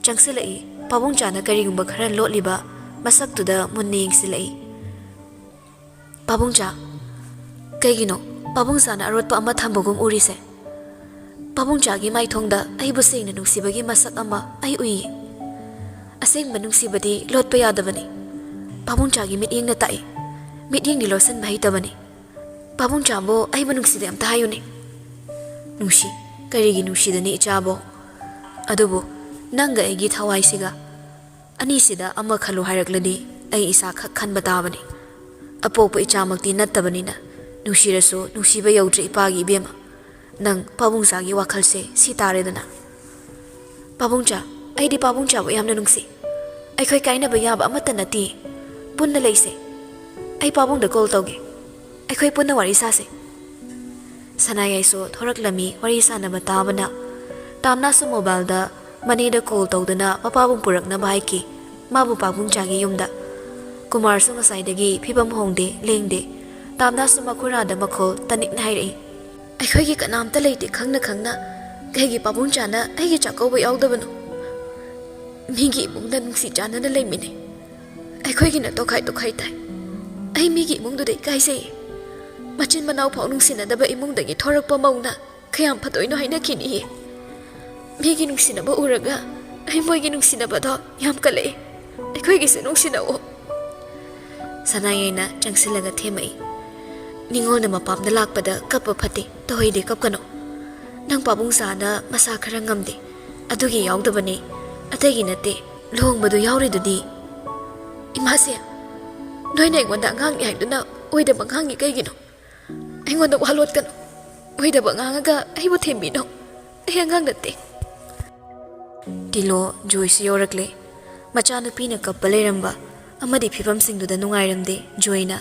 ꯆꯪꯁꯤꯜꯂꯛꯏ꯫ ꯄꯥꯕꯨꯡꯆꯥꯅ ꯀꯔꯤꯒꯨꯝꯕ ꯈꯔ ꯂꯣꯠꯂꯤꯕ ꯃꯁꯛꯇꯨꯗ ꯃꯨꯟꯅ ꯌꯦꯡꯁꯤꯜꯂꯛꯏ꯫ "ꯄꯥꯕꯨꯡꯆꯥ, ꯀꯩꯒꯤꯅꯣ ꯄꯥꯕꯨꯡꯆꯥꯅ ꯑꯔꯣꯠꯄ ꯑꯃ ꯊꯝꯕꯒꯨꯝ ꯎꯔꯤꯁꯦ? ꯄꯥꯕꯨꯡꯆꯥꯒꯤ ꯃꯥꯏꯊꯣꯡꯗ ꯑꯩꯕꯨ ꯁꯦꯡꯅ ꯅꯨꯡꯁꯤꯕꯒꯤ ꯃꯁꯛ ꯑꯃ ꯑꯩ ꯎꯏꯌꯦ꯫ ꯑꯁꯦꯡꯕ ꯅꯨꯡꯁꯤꯕꯗꯤ ꯂꯣꯠꯄ ꯌꯥꯗꯕꯅꯤ꯫ ꯄꯥꯕꯨꯡꯆꯥꯒꯤ ꯃꯤꯠꯌꯦꯡꯅ ꯇꯥꯛꯏ꯫ ꯃꯤꯠꯌꯦꯡꯗꯤ ꯂꯣꯠꯁꯤꯟꯕ ꯍꯩꯇꯕꯅꯤ꯫ ꯄꯥꯕꯨꯡꯆꯥꯕꯨ ꯑꯩꯕꯨ ꯅꯨꯡꯁꯤꯗꯦ ꯑꯝꯇ ꯍꯥꯏꯌꯨꯅꯦ꯫" "ꯅꯨꯡꯁꯤ? ꯀꯔꯤꯒꯤ ꯅꯨꯡꯁꯤꯗꯅꯤ ꯏꯆꯥꯕꯣ? ꯑꯗꯨꯕꯨ ꯅꯪꯒ ꯑꯩꯒꯤ ꯊꯋꯥꯏꯁꯤꯒ ꯑꯅꯤꯁꯤꯗ ꯑꯃ ꯈꯜꯂꯨ ꯍꯥꯏꯔꯛꯂꯗꯤ ꯑꯩ ꯏꯁꯥ ꯈꯛ ꯈꯟꯕ ꯇꯥꯕꯅꯤ꯫ ꯑꯄꯣꯛꯄ ꯏꯆꯥꯃꯛꯇꯤ ꯅꯠꯇꯕꯅꯤꯅ, ꯅꯨꯡꯁꯤꯔꯁꯨ ꯅꯨꯡꯁꯤꯕ ꯌꯧꯗ꯭ꯔꯦ ꯏꯄꯥꯒꯤ ꯏꯕꯦꯝꯃ꯫ ꯅꯪ ꯄꯥꯕꯨꯡꯆꯥꯒꯤ ꯋꯥꯈꯜꯁꯦ ꯁꯤ ꯇꯥꯔꯦꯗꯅ꯫" "ꯄꯥꯕꯨꯡꯆꯥ, ꯑꯩꯗꯤ ꯄꯥꯕꯨꯡꯆꯥꯕꯨ ꯌꯥꯝꯅ ꯅꯨꯡꯁꯤ꯫ ꯑꯩꯈꯣꯏ ꯀꯥꯏꯅꯕ ꯌꯥꯕ ꯑꯃꯠꯇ ꯅꯠꯇꯦ꯫ ꯄꯨꯟꯅ ꯂꯩꯁꯦ꯫ ꯑꯩ ꯄꯥꯕꯨꯡꯗ ꯀꯣꯜ ꯇꯧꯒꯦ꯫ ꯑꯩꯈꯣꯏ ꯄꯨꯟꯅ ꯋꯥꯔꯤ ꯁꯥꯁꯦ꯫" ꯁꯅꯥꯌꯥꯏꯁꯨ ꯊꯣꯔꯛꯂꯝꯃꯤ ꯋꯥꯔꯤ ꯁꯥꯟꯅꯕ ꯇꯥꯕꯅ꯫ ꯇꯥꯝꯅꯥꯁꯨ ꯃꯣꯕꯥꯏꯜꯗ ꯃꯅꯦꯗ ꯀꯣꯜ ꯇꯧꯗꯨꯅ ꯃꯄꯥꯕꯨ ꯄꯨꯔꯛꯅꯕ ꯍꯥꯏꯈꯤ꯫ ꯃꯥꯕꯨ ꯄꯥꯕꯨꯡꯆꯥꯒꯤ ꯌꯨꯝꯗ꯫ ꯀꯨꯃꯥꯔꯁꯨ ꯉꯁꯥꯏꯗꯒꯤ ꯐꯤꯕꯝ ꯍꯣꯡꯗꯦ, ꯂꯦꯡꯗꯦ꯫ ꯇꯥꯝꯅꯥꯁꯨ ꯃꯈꯨꯔꯥꯗ ꯃꯈꯣꯜ ꯇꯅꯤꯛꯅ ꯍꯥꯏꯔꯛꯏ, "ꯑꯩꯈꯣꯏꯒꯤ ꯀꯅꯥꯝꯇ ꯂꯩꯇꯦ ꯈꯪꯅ ꯈꯪꯅ ꯀꯩꯒꯤ ꯄꯥꯕꯨꯡꯆꯥꯅ ꯑꯩꯒꯤ ꯆꯥꯛꯀꯧꯕ ꯌꯥꯎꯗꯕꯅꯣ? ꯃꯤꯒꯤ ꯏꯃꯨꯡꯗ ꯅꯨꯡꯁꯤ ꯆꯥꯟꯅꯅ ꯂꯩꯃꯤꯟꯅꯩ꯫ ꯑꯩꯈꯣꯏꯒꯤꯅ ꯇꯣꯈꯥꯏ ꯇꯣꯈꯥꯏ ꯇꯥꯏ꯫ ꯑꯩ ꯃꯤꯒꯤ ꯏꯃꯨꯡꯗꯨꯗ ꯏꯀꯥꯏꯖꯩ꯫ ꯃꯆꯤꯟ ꯃꯅꯥꯎ ꯐꯥꯎ ꯅꯨꯡꯁꯤꯅꯗꯕ ꯏꯃꯨꯡꯗꯒꯤ ꯊꯣꯔꯛꯄ ꯃꯧꯅ ꯀꯌꯥꯝ ꯐꯗꯣꯏꯅꯣ ꯍꯥꯏꯅ ꯀꯤꯅꯤꯌꯦ꯫ ꯃꯤꯒꯤ ꯅꯨꯡꯁꯤꯅꯕ ꯎꯔꯒ ꯑꯩ ꯃꯣꯏꯒꯤ ꯅꯨꯡꯁꯤꯅꯕꯗꯣ ꯌꯥꯝ ꯀꯜꯂꯛꯑꯦ꯫ ꯑꯩꯈꯣꯏꯒꯤꯁꯨ ꯅꯨꯡꯁꯤꯅꯧꯑꯣ꯫" ꯁꯅꯥꯌꯥꯏꯅ ꯆꯪꯁꯤꯜꯂꯒ ꯊꯦꯝꯃꯛꯏ, "ꯅꯤꯉꯣꯜꯅ ꯃꯄꯥꯝꯗ ꯂꯥꯛꯄꯗ ꯀꯞꯄ ꯐꯠꯇꯦ, ꯇꯧꯍꯩꯗꯦ, ꯀꯞꯀꯅꯨ꯫ ꯅꯪ ꯄꯥꯕꯨꯡꯆꯥꯅ ꯃꯁꯥ ꯈꯔ ꯉꯝꯗꯦ, ꯑꯗꯨꯒꯤ ꯌꯥꯎꯗꯕꯅꯤ, ꯑꯇꯩꯒꯤ ꯅꯠꯇꯦ꯫ ꯂꯨꯍꯣꯡꯕꯗꯨ ꯌꯥꯎꯔꯤꯗꯨꯗꯤ꯫" "ꯏꯃꯥꯁꯦ, ꯅꯣꯏꯅ ꯑꯩꯉꯣꯟꯗ ꯑꯉꯥꯡꯅꯤ ꯍꯥꯏꯗꯨꯅ ꯑꯣꯏꯗꯕ ꯉꯥꯡꯉꯤ ꯀꯩꯒꯤꯅꯣ? ꯑꯩꯉꯣꯟꯗ ꯋꯥ ꯂꯣꯠꯀꯅꯨ꯫ ꯑꯣꯏꯗꯕ ꯉꯥꯡꯉꯒ ꯑꯩꯕꯨ ꯊꯦꯝꯕꯤꯅꯨ꯫ ꯑꯩ ꯑꯉꯥꯡ ꯅꯠꯇꯦ꯫" ꯇꯤꯂꯣ, ꯖꯣꯏꯁꯨ ꯌꯧꯔꯛꯂꯦ꯫ ꯃꯆꯥꯅꯨꯄꯤꯅ ꯀꯞꯄ ꯂꯩꯔꯝꯕ ꯑꯃꯗꯤ ꯐꯤꯕꯝꯁꯤꯡꯗꯨꯗ ꯅꯨꯡꯉꯥꯏꯔꯝꯗꯦ ꯖꯣꯏꯅ꯫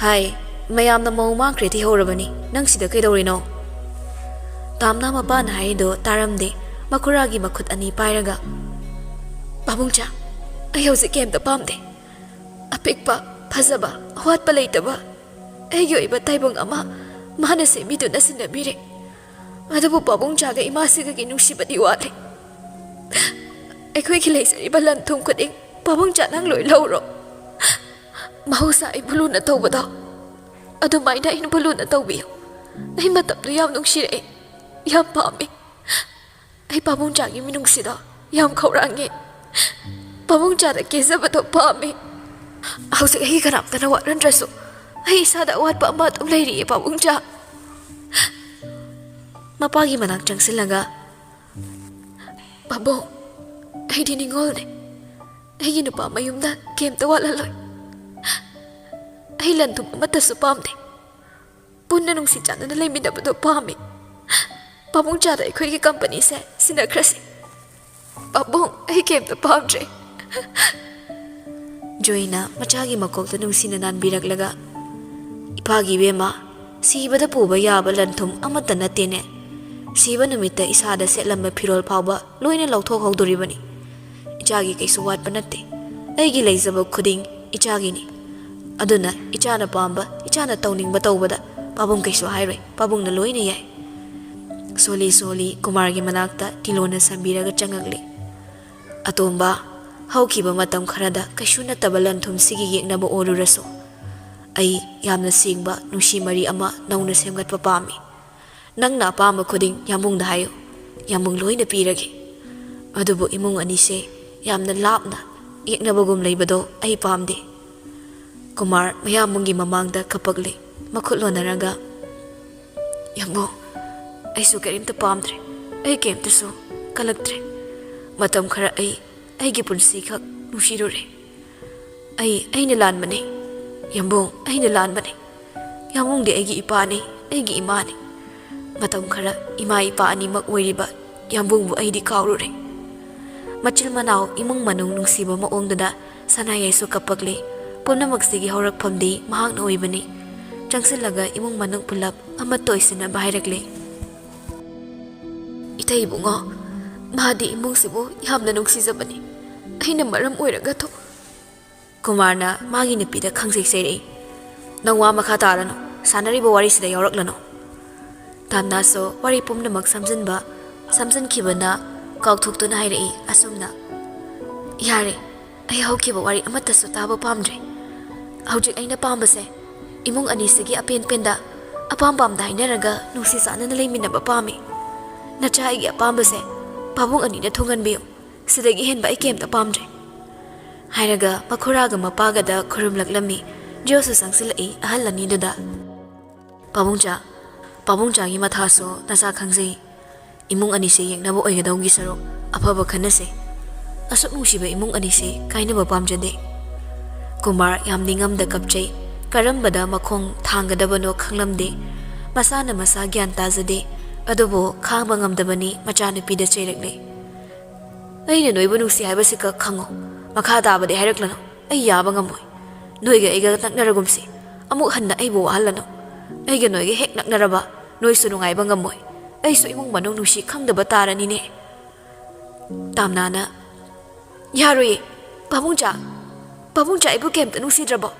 "ꯍꯥꯏ, ꯃꯌꯥꯝꯅ ꯃꯧ ꯃꯥꯡꯈ꯭ꯔꯦ ꯊꯤꯍꯧꯔꯕꯅꯤ, ꯅꯪ ꯁꯤꯗ ꯀꯩꯗꯧꯔꯤꯅꯣ?" ꯇꯥꯝꯅ ꯃꯄꯥꯅ ꯍꯥꯏꯔꯤꯗꯣ ꯇꯥꯔꯝꯗꯦ꯫ ꯃꯈꯨꯔꯥꯒꯤ ꯃꯈꯨꯠ ꯑꯅꯤ ꯄꯥꯏꯔꯒ, "ꯄꯥꯕꯨꯡꯆꯥ, ꯑꯩ ꯍꯧꯖꯤꯛ ꯀꯩꯝꯇ ꯄꯥꯝꯗꯦ꯫ ꯑꯄꯤꯛꯄ, ꯐꯖꯕ, ꯑꯋꯥꯠꯄ ꯂꯩꯇꯕ ꯑꯩꯒꯤ ꯑꯣꯏꯕ ꯇꯥꯏꯕꯪ ꯑꯃ ꯃꯥꯅ ꯁꯦꯝꯕꯤꯗꯨꯅ ꯁꯤꯟꯅꯕꯤꯔꯦ꯫ ꯑꯗꯨꯕꯨ ꯄꯥꯕꯨꯡꯆꯥꯒ ꯏꯃꯥꯁꯤꯒꯒꯤ ꯅꯨꯡꯁꯤꯕꯗꯤ ꯋꯥꯠꯂꯤ꯫ ꯑꯩꯈꯣꯏꯒꯤ ꯂꯩꯖꯔꯤꯕ ꯂꯟ ꯊꯨꯝ ꯈꯨꯗꯤꯡ ꯄꯥꯕꯨꯡꯆꯥ ꯅꯪ ꯂꯣꯏ ꯂꯧꯔꯣ꯫ ꯃꯍꯧꯁꯥ ꯑꯩꯕꯨ ꯂꯨꯅ ꯇꯧꯕꯗꯣ ꯑꯗꯨꯃꯥꯏꯅ ꯑꯩꯅꯕꯨ ꯂꯨꯅ ꯇꯧꯕꯤꯌꯨ꯫ ꯑꯩ ꯃꯇꯝꯗꯨ ꯌꯥꯝ ꯅꯨꯡꯁꯤꯔꯛꯏ, ꯌꯥꯝ ꯄꯥꯝꯃꯤ꯫ ꯑꯩ ꯄꯥꯕꯨꯡꯆꯥꯒꯤ ꯃꯤꯅꯨꯡꯁꯤꯗꯣ ꯌꯥꯝ ꯈꯧꯔꯥꯡꯉꯦ꯫ ꯄꯥꯕꯨꯡꯆꯥꯗ ꯀꯦꯖꯕꯗꯣ ꯄꯥꯝꯃꯤ꯫ ꯍꯧꯖꯤꯛ ꯑꯩꯒꯤ ꯀꯅꯥꯝꯇꯅ ꯋꯥꯠꯍꯟꯗ꯭ꯔꯁꯨ ꯑꯩ ꯏꯁꯥꯗ ꯑꯋꯥꯠꯄ ꯑꯃ ꯑꯗꯨꯝ ꯂꯩꯔꯤꯌꯦ ꯄꯥꯕꯨꯡꯆꯥ꯫" ꯃꯄꯥꯒꯤ ꯃꯅꯥꯛ ꯆꯪꯁꯤꯜꯂꯒ, "ꯄꯥꯕꯨꯡ, ꯑꯩꯗꯤ ꯅꯤꯡꯉꯣꯜꯅꯦ꯫ ꯑꯩꯒꯤ ꯅꯨꯄꯥ ꯃꯌꯨꯝꯗ ꯀꯩꯝꯇ ꯋꯥꯠꯍꯜꯂꯣꯏ꯫ ꯑꯩ ꯂꯟ ꯊꯨꯝ ꯑꯃꯠꯇꯁꯨ ꯄꯥꯝꯗꯦ꯫ ꯄꯨꯟꯅ ꯅꯨꯡꯁꯤ ꯆꯥꯟꯅꯅ ꯂꯩꯃꯤꯟꯅꯕꯗꯣ ꯄꯥꯝꯃꯤ꯫ ꯄꯥꯕꯨꯡꯆꯥꯗ ꯑꯩꯈꯣꯏꯒꯤ ꯀꯝꯄꯅꯤꯁꯦ ꯁꯤꯟꯅꯈ꯭ꯔꯁꯤ꯫ ꯄꯥꯕꯨꯡ, ꯑꯩ ꯀꯩꯝꯇ ꯄꯥꯝꯗ꯭ꯔꯦ꯫" ꯖꯣꯏꯅ ꯃꯆꯥꯒꯤ ꯃꯀꯣꯛꯇ ꯅꯨꯡꯁꯤꯅ ꯅꯥꯟꯕꯤꯔꯛꯂꯒ, "ꯏꯄꯥꯒꯤ ꯏꯕꯦꯝꯃ, ꯁꯤꯕꯗ ꯄꯨꯕ ꯌꯥꯕ ꯂꯟ ꯊꯨꯝ ꯑꯃꯠꯇ ꯅꯠꯇꯦꯅꯦ꯫ ꯁꯤꯕ ꯅꯨꯃꯤꯠꯇ ꯏꯁꯥꯗ ꯁꯦꯠꯂꯝꯕ ꯐꯤꯔꯣꯜ ꯐꯥꯎꯕ ꯂꯣꯏꯅ ꯂꯧꯊꯣꯛꯍꯧꯗꯣꯔꯤꯕꯅꯤ꯫ ꯏꯆꯥꯒꯤ ꯀꯩꯁꯨ ꯋꯥꯠꯄ ꯅꯠꯇꯦ꯫ ꯑꯩꯒꯤ ꯂꯩꯖꯕ ꯈꯨꯗꯤꯡ ꯏꯆꯥꯒꯤꯅꯤ꯫ ꯑꯗꯨꯅ ꯏꯆꯥꯅ ꯄꯥꯝꯕ, ꯏꯆꯥꯅ ꯇꯧꯅꯤꯡꯕ ꯇꯧꯕꯗ ꯄꯥꯕꯨꯡ ꯀꯩꯁꯨ ꯍꯥꯏꯔꯣꯏ, ꯄꯥꯕꯨꯡꯅ ꯂꯣꯏꯅ ꯌꯥꯏ꯫ ꯁꯣꯜꯂꯤ ꯁꯣꯜꯂꯤ ꯀꯨꯃꯥꯔꯒꯤ ꯃꯅꯥꯛꯇ ꯇꯤꯂꯣꯅ ꯁꯝꯕꯤꯔꯒ ꯆꯪꯉꯛꯂꯤ꯫ "ꯑꯇꯣꯝꯕ, ꯍꯧꯈꯤꯕ ꯃꯇꯝ ꯈꯔꯗ ꯀꯩꯁꯨ ꯅꯠꯇꯕ ꯂꯟ ꯊꯨꯝꯁꯤꯒꯤ ꯌꯦꯛꯅꯕ ꯑꯣꯏꯔꯨꯔꯁꯨ, ꯑꯩ ꯌꯥꯝꯅ ꯁꯦꯡꯕ ꯅꯨꯡꯁꯤ ꯃꯔꯤ ꯑꯃ ꯅꯧꯅ ꯁꯦꯝꯒꯠꯄ ꯄꯥꯝꯃꯤ꯫ ꯅꯪꯅ ꯑꯄꯥꯝꯕ ꯈꯨꯗꯤꯡ ꯌꯥꯝꯕꯨꯡꯗ ꯍꯥꯏꯌꯨ, ꯌꯥꯝꯕꯨꯡ ꯂꯣꯏꯅ ꯄꯤꯔꯒꯦ꯫ ꯑꯗꯨꯕꯨ ꯏꯃꯨꯡ ꯑꯅꯤꯁꯦ ꯌꯥꯝꯅ ꯂꯥꯞꯅ ꯌꯦꯛꯅꯕꯒꯨꯝ ꯂꯩꯕꯗꯣ ꯑꯩ ꯄꯥꯝꯗꯦ꯫" ꯀꯨꯃꯥꯔ ꯃꯌꯥꯝꯕꯨꯡꯒꯤ ꯃꯃꯥꯡꯗ ꯀꯞꯄꯛꯂꯦ, ꯃꯈꯨꯠ ꯂꯣꯟꯅꯔꯒ, "ꯌꯥꯝꯕꯨꯡ, ꯑꯩꯁꯨ ꯀꯔꯤꯝꯇ ꯄꯥꯝꯗ꯭ꯔꯦ, ꯑꯩ ꯀꯔꯤꯝꯇꯁꯨ ꯀꯜꯂꯛꯇ꯭ꯔꯦ꯫ ꯃꯇꯝ ꯈꯔ ꯑꯩ ꯑꯩꯒꯤ ꯄꯨꯟꯁꯤꯈꯛ ꯅꯨꯡꯁꯤꯔꯨꯔꯦ꯫ ꯑꯩ, ꯑꯩꯅ ꯂꯥꯟꯕꯅꯤ, ꯌꯥꯝꯕꯨꯡ, ꯑꯩꯅ ꯂꯥꯟꯕꯅꯤ꯫ ꯌꯥꯝꯕꯨꯡꯗꯤ ꯑꯩꯒꯤ ꯏꯄꯥꯅꯤ, ꯑꯩꯒꯤ ꯏꯃꯥꯅꯤ꯫ ꯃꯇꯝ ꯈꯔ ꯏꯃꯥ ꯏꯄꯥ ꯑꯅꯤꯃꯛ ꯑꯣꯏꯔꯤꯕ ꯌꯥꯝꯕꯨꯡꯕꯨ ꯑꯩꯗꯤ ꯀꯥꯎꯔꯨꯔꯦ꯫" ꯃꯆꯤꯜ ꯃꯅꯥꯎ ꯏꯃꯨꯡ ꯃꯅꯨꯡ ꯅꯨꯡꯁꯤꯕ ꯃꯑꯣꯡꯗꯨꯗ ꯁꯅꯥꯌꯥꯏꯁꯨ ꯀꯞꯄꯛꯂꯦ꯫ ꯄꯨꯝꯅꯃꯛꯁꯤꯒꯤ ꯍꯧꯔꯛꯐꯝꯗꯤ ꯃꯍꯥꯛꯅ ꯑꯣꯏꯕꯅꯤ꯫ ꯆꯪꯁꯤꯜꯂꯒ ꯏꯃꯨꯡ ꯃꯅꯨꯡ ꯄꯨꯂꯞ ꯑꯃꯠꯇ ꯑꯣꯏꯁꯤꯟꯅꯕ ꯍꯥꯏꯔꯛꯂꯦ꯫ "ꯏꯇꯩ ꯏꯕꯨꯡꯉꯣ, ꯃꯥꯗꯤ ꯏꯃꯨꯡꯁꯤꯕꯨ ꯌꯥꯝꯅ ꯅꯨꯡꯁꯤꯖꯕꯅꯤ꯫ ꯑꯩꯅ ꯃꯔꯝ ꯑꯣꯏꯔꯒ ꯊꯣꯛ-" ꯀꯨꯃꯥꯔꯅ ꯃꯥꯒꯤ ꯅꯨꯄꯤꯗ ꯈꯪꯖꯩ ꯆꯩꯔꯛꯏ꯫ "ꯅꯪ ꯋꯥ ꯃꯈꯥ ꯇꯥꯔꯅꯨ, ꯁꯥꯟꯅꯔꯤꯕ ꯋꯥꯔꯤꯁꯤꯗ ꯌꯥꯎꯔꯛꯂꯅꯨ꯫" ꯇꯥꯝꯅꯥꯁꯨ ꯋꯥꯔꯤ ꯄꯨꯝꯅꯃꯛ ꯁꯝꯖꯤꯟꯕ, ꯁꯝꯖꯤꯟꯈꯤꯕꯅ ꯀꯥꯎꯊꯣꯛꯇꯨꯅ ꯍꯥꯏꯔꯛꯏ ꯑꯁꯨꯝꯅ, "ꯌꯥꯔꯦ, ꯑꯩ ꯍꯧꯈꯤꯕ ꯋꯥꯔꯤ ꯑꯃꯠꯇꯁꯨ ꯇꯥꯕ ꯄꯥꯝꯗ꯭ꯔꯦ꯫ ꯍꯧꯖꯤꯛ ꯑꯩꯅ ꯄꯥꯝꯕꯁꯦ ꯏꯃꯨꯡ ꯑꯅꯤꯁꯤꯒꯤ ꯑꯄꯦꯟ ꯄꯦꯟꯗ, ꯑꯄꯥꯝ ꯄꯥꯝꯗ ꯍꯥꯏꯅꯔꯒ ꯅꯨꯡꯁꯤ ꯆꯥꯟꯅꯅ ꯂꯩꯃꯤꯟꯅꯕ ꯄꯥꯝꯃꯤ꯫ ꯅꯆꯥ ꯑꯩꯒꯤ ꯑꯄꯥꯝꯕꯁꯦ ꯄꯥꯕꯨꯡ ꯑꯅꯤꯅ ꯊꯨꯡꯍꯟꯕꯤꯌꯨ꯫ ꯁꯤꯗꯒꯤ ꯍꯦꯟꯕ ꯑꯩ ꯀꯩꯝꯇ ꯄꯥꯝꯗ꯭ꯔꯦ꯫" ꯍꯥꯏꯔꯒ ꯃꯈꯨꯔꯥꯒ ꯃꯄꯥꯒꯗ ꯈꯨꯔꯨꯝꯂꯛꯂꯝꯃꯤ꯫ ꯖꯣꯁꯨ ꯆꯪꯁꯤꯜꯂꯛꯏ ꯑꯍꯜ ꯑꯅꯤꯗꯨꯗ꯫ "ꯄꯥꯕꯨꯡꯆꯥ, ꯄꯥꯕꯨꯡꯆꯥꯒꯤ ꯃꯊꯥꯁꯨ ꯅꯆꯥ ꯈꯪꯖꯩ꯫ ꯏꯃꯨꯡ ꯑꯅꯤꯁꯦ ꯌꯦꯛꯅꯕ ꯑꯣꯏꯒꯗꯧꯒꯤ ꯁꯔꯨꯛ ꯑꯐꯕ ꯈꯟꯅꯁꯦ꯫ ꯑꯁꯨꯛ ꯅꯨꯡꯁꯤꯕ ꯏꯃꯨꯡ ꯑꯅꯤꯁꯦ ꯀꯥꯏꯅꯕ ꯄꯥꯝꯖꯗꯦ꯫" ꯀꯨꯃꯥꯔ ꯌꯥꯝ ꯅꯤꯡꯉꯝꯗ ꯀꯞꯆꯩ꯫ ꯀꯔꯝꯕꯗ ꯃꯈꯣꯡ ꯊꯥꯡꯒꯗꯕꯅꯣ ꯈꯪꯂꯝꯗꯦ꯫ ꯃꯁꯥꯅ ꯃꯁꯥ ꯒ꯭ꯌꯥꯟ ꯇꯥꯖꯗꯦ꯫ ꯑꯗꯨꯕꯨ ꯈꯥꯡꯕ ꯉꯝꯗꯕꯅꯤ ꯃꯆꯥꯅꯨꯄꯤꯗ ꯆꯩꯔꯛꯂꯦ꯫ "ꯑꯩꯅ ꯅꯣꯏꯕꯨ ꯅꯨꯡꯁꯤ ꯍꯥꯏꯕꯁꯤꯈꯛ ꯈꯪꯉꯨ꯫ ꯃꯈꯥ ꯇꯥꯕꯗꯤ ꯍꯥꯏꯔꯛꯂꯅꯨ꯫ ꯑꯩ ꯌꯥꯕ ꯉꯝꯃꯣꯏ꯫ ꯅꯣꯏꯒ ꯑꯩꯒ ꯅꯛꯅꯔꯒꯨꯝꯁꯤ꯫ ꯑꯃꯨꯛ ꯍꯟꯅ ꯑꯩꯕꯨ ꯋꯥꯍꯜꯂꯅꯨ꯫ ꯑꯩꯒ ꯅꯣꯏꯒ ꯍꯦꯛ ꯅꯛꯅꯔꯕ ꯅꯣꯏꯁꯨ ꯅꯨꯡꯉꯥꯏꯕ ꯉꯝꯃꯣꯏ꯫ ꯑꯩꯁꯨ ꯏꯃꯨꯡ ꯃꯅꯨꯡ ꯅꯨꯡꯁꯤ ꯈꯪꯗꯕ ꯇꯥꯔꯅꯤꯅꯦ꯫" ꯇꯥꯝꯅꯥꯅ, "ꯌꯥꯔꯣꯏꯌꯦ꯫ ꯄꯥꯕꯨꯡꯆꯥ, ꯄꯥꯕꯨꯡꯆꯥ ꯑꯩꯕꯨ ꯀꯩꯝꯇ ꯅꯨꯡꯁꯤꯗ꯭ꯔꯕꯣ?"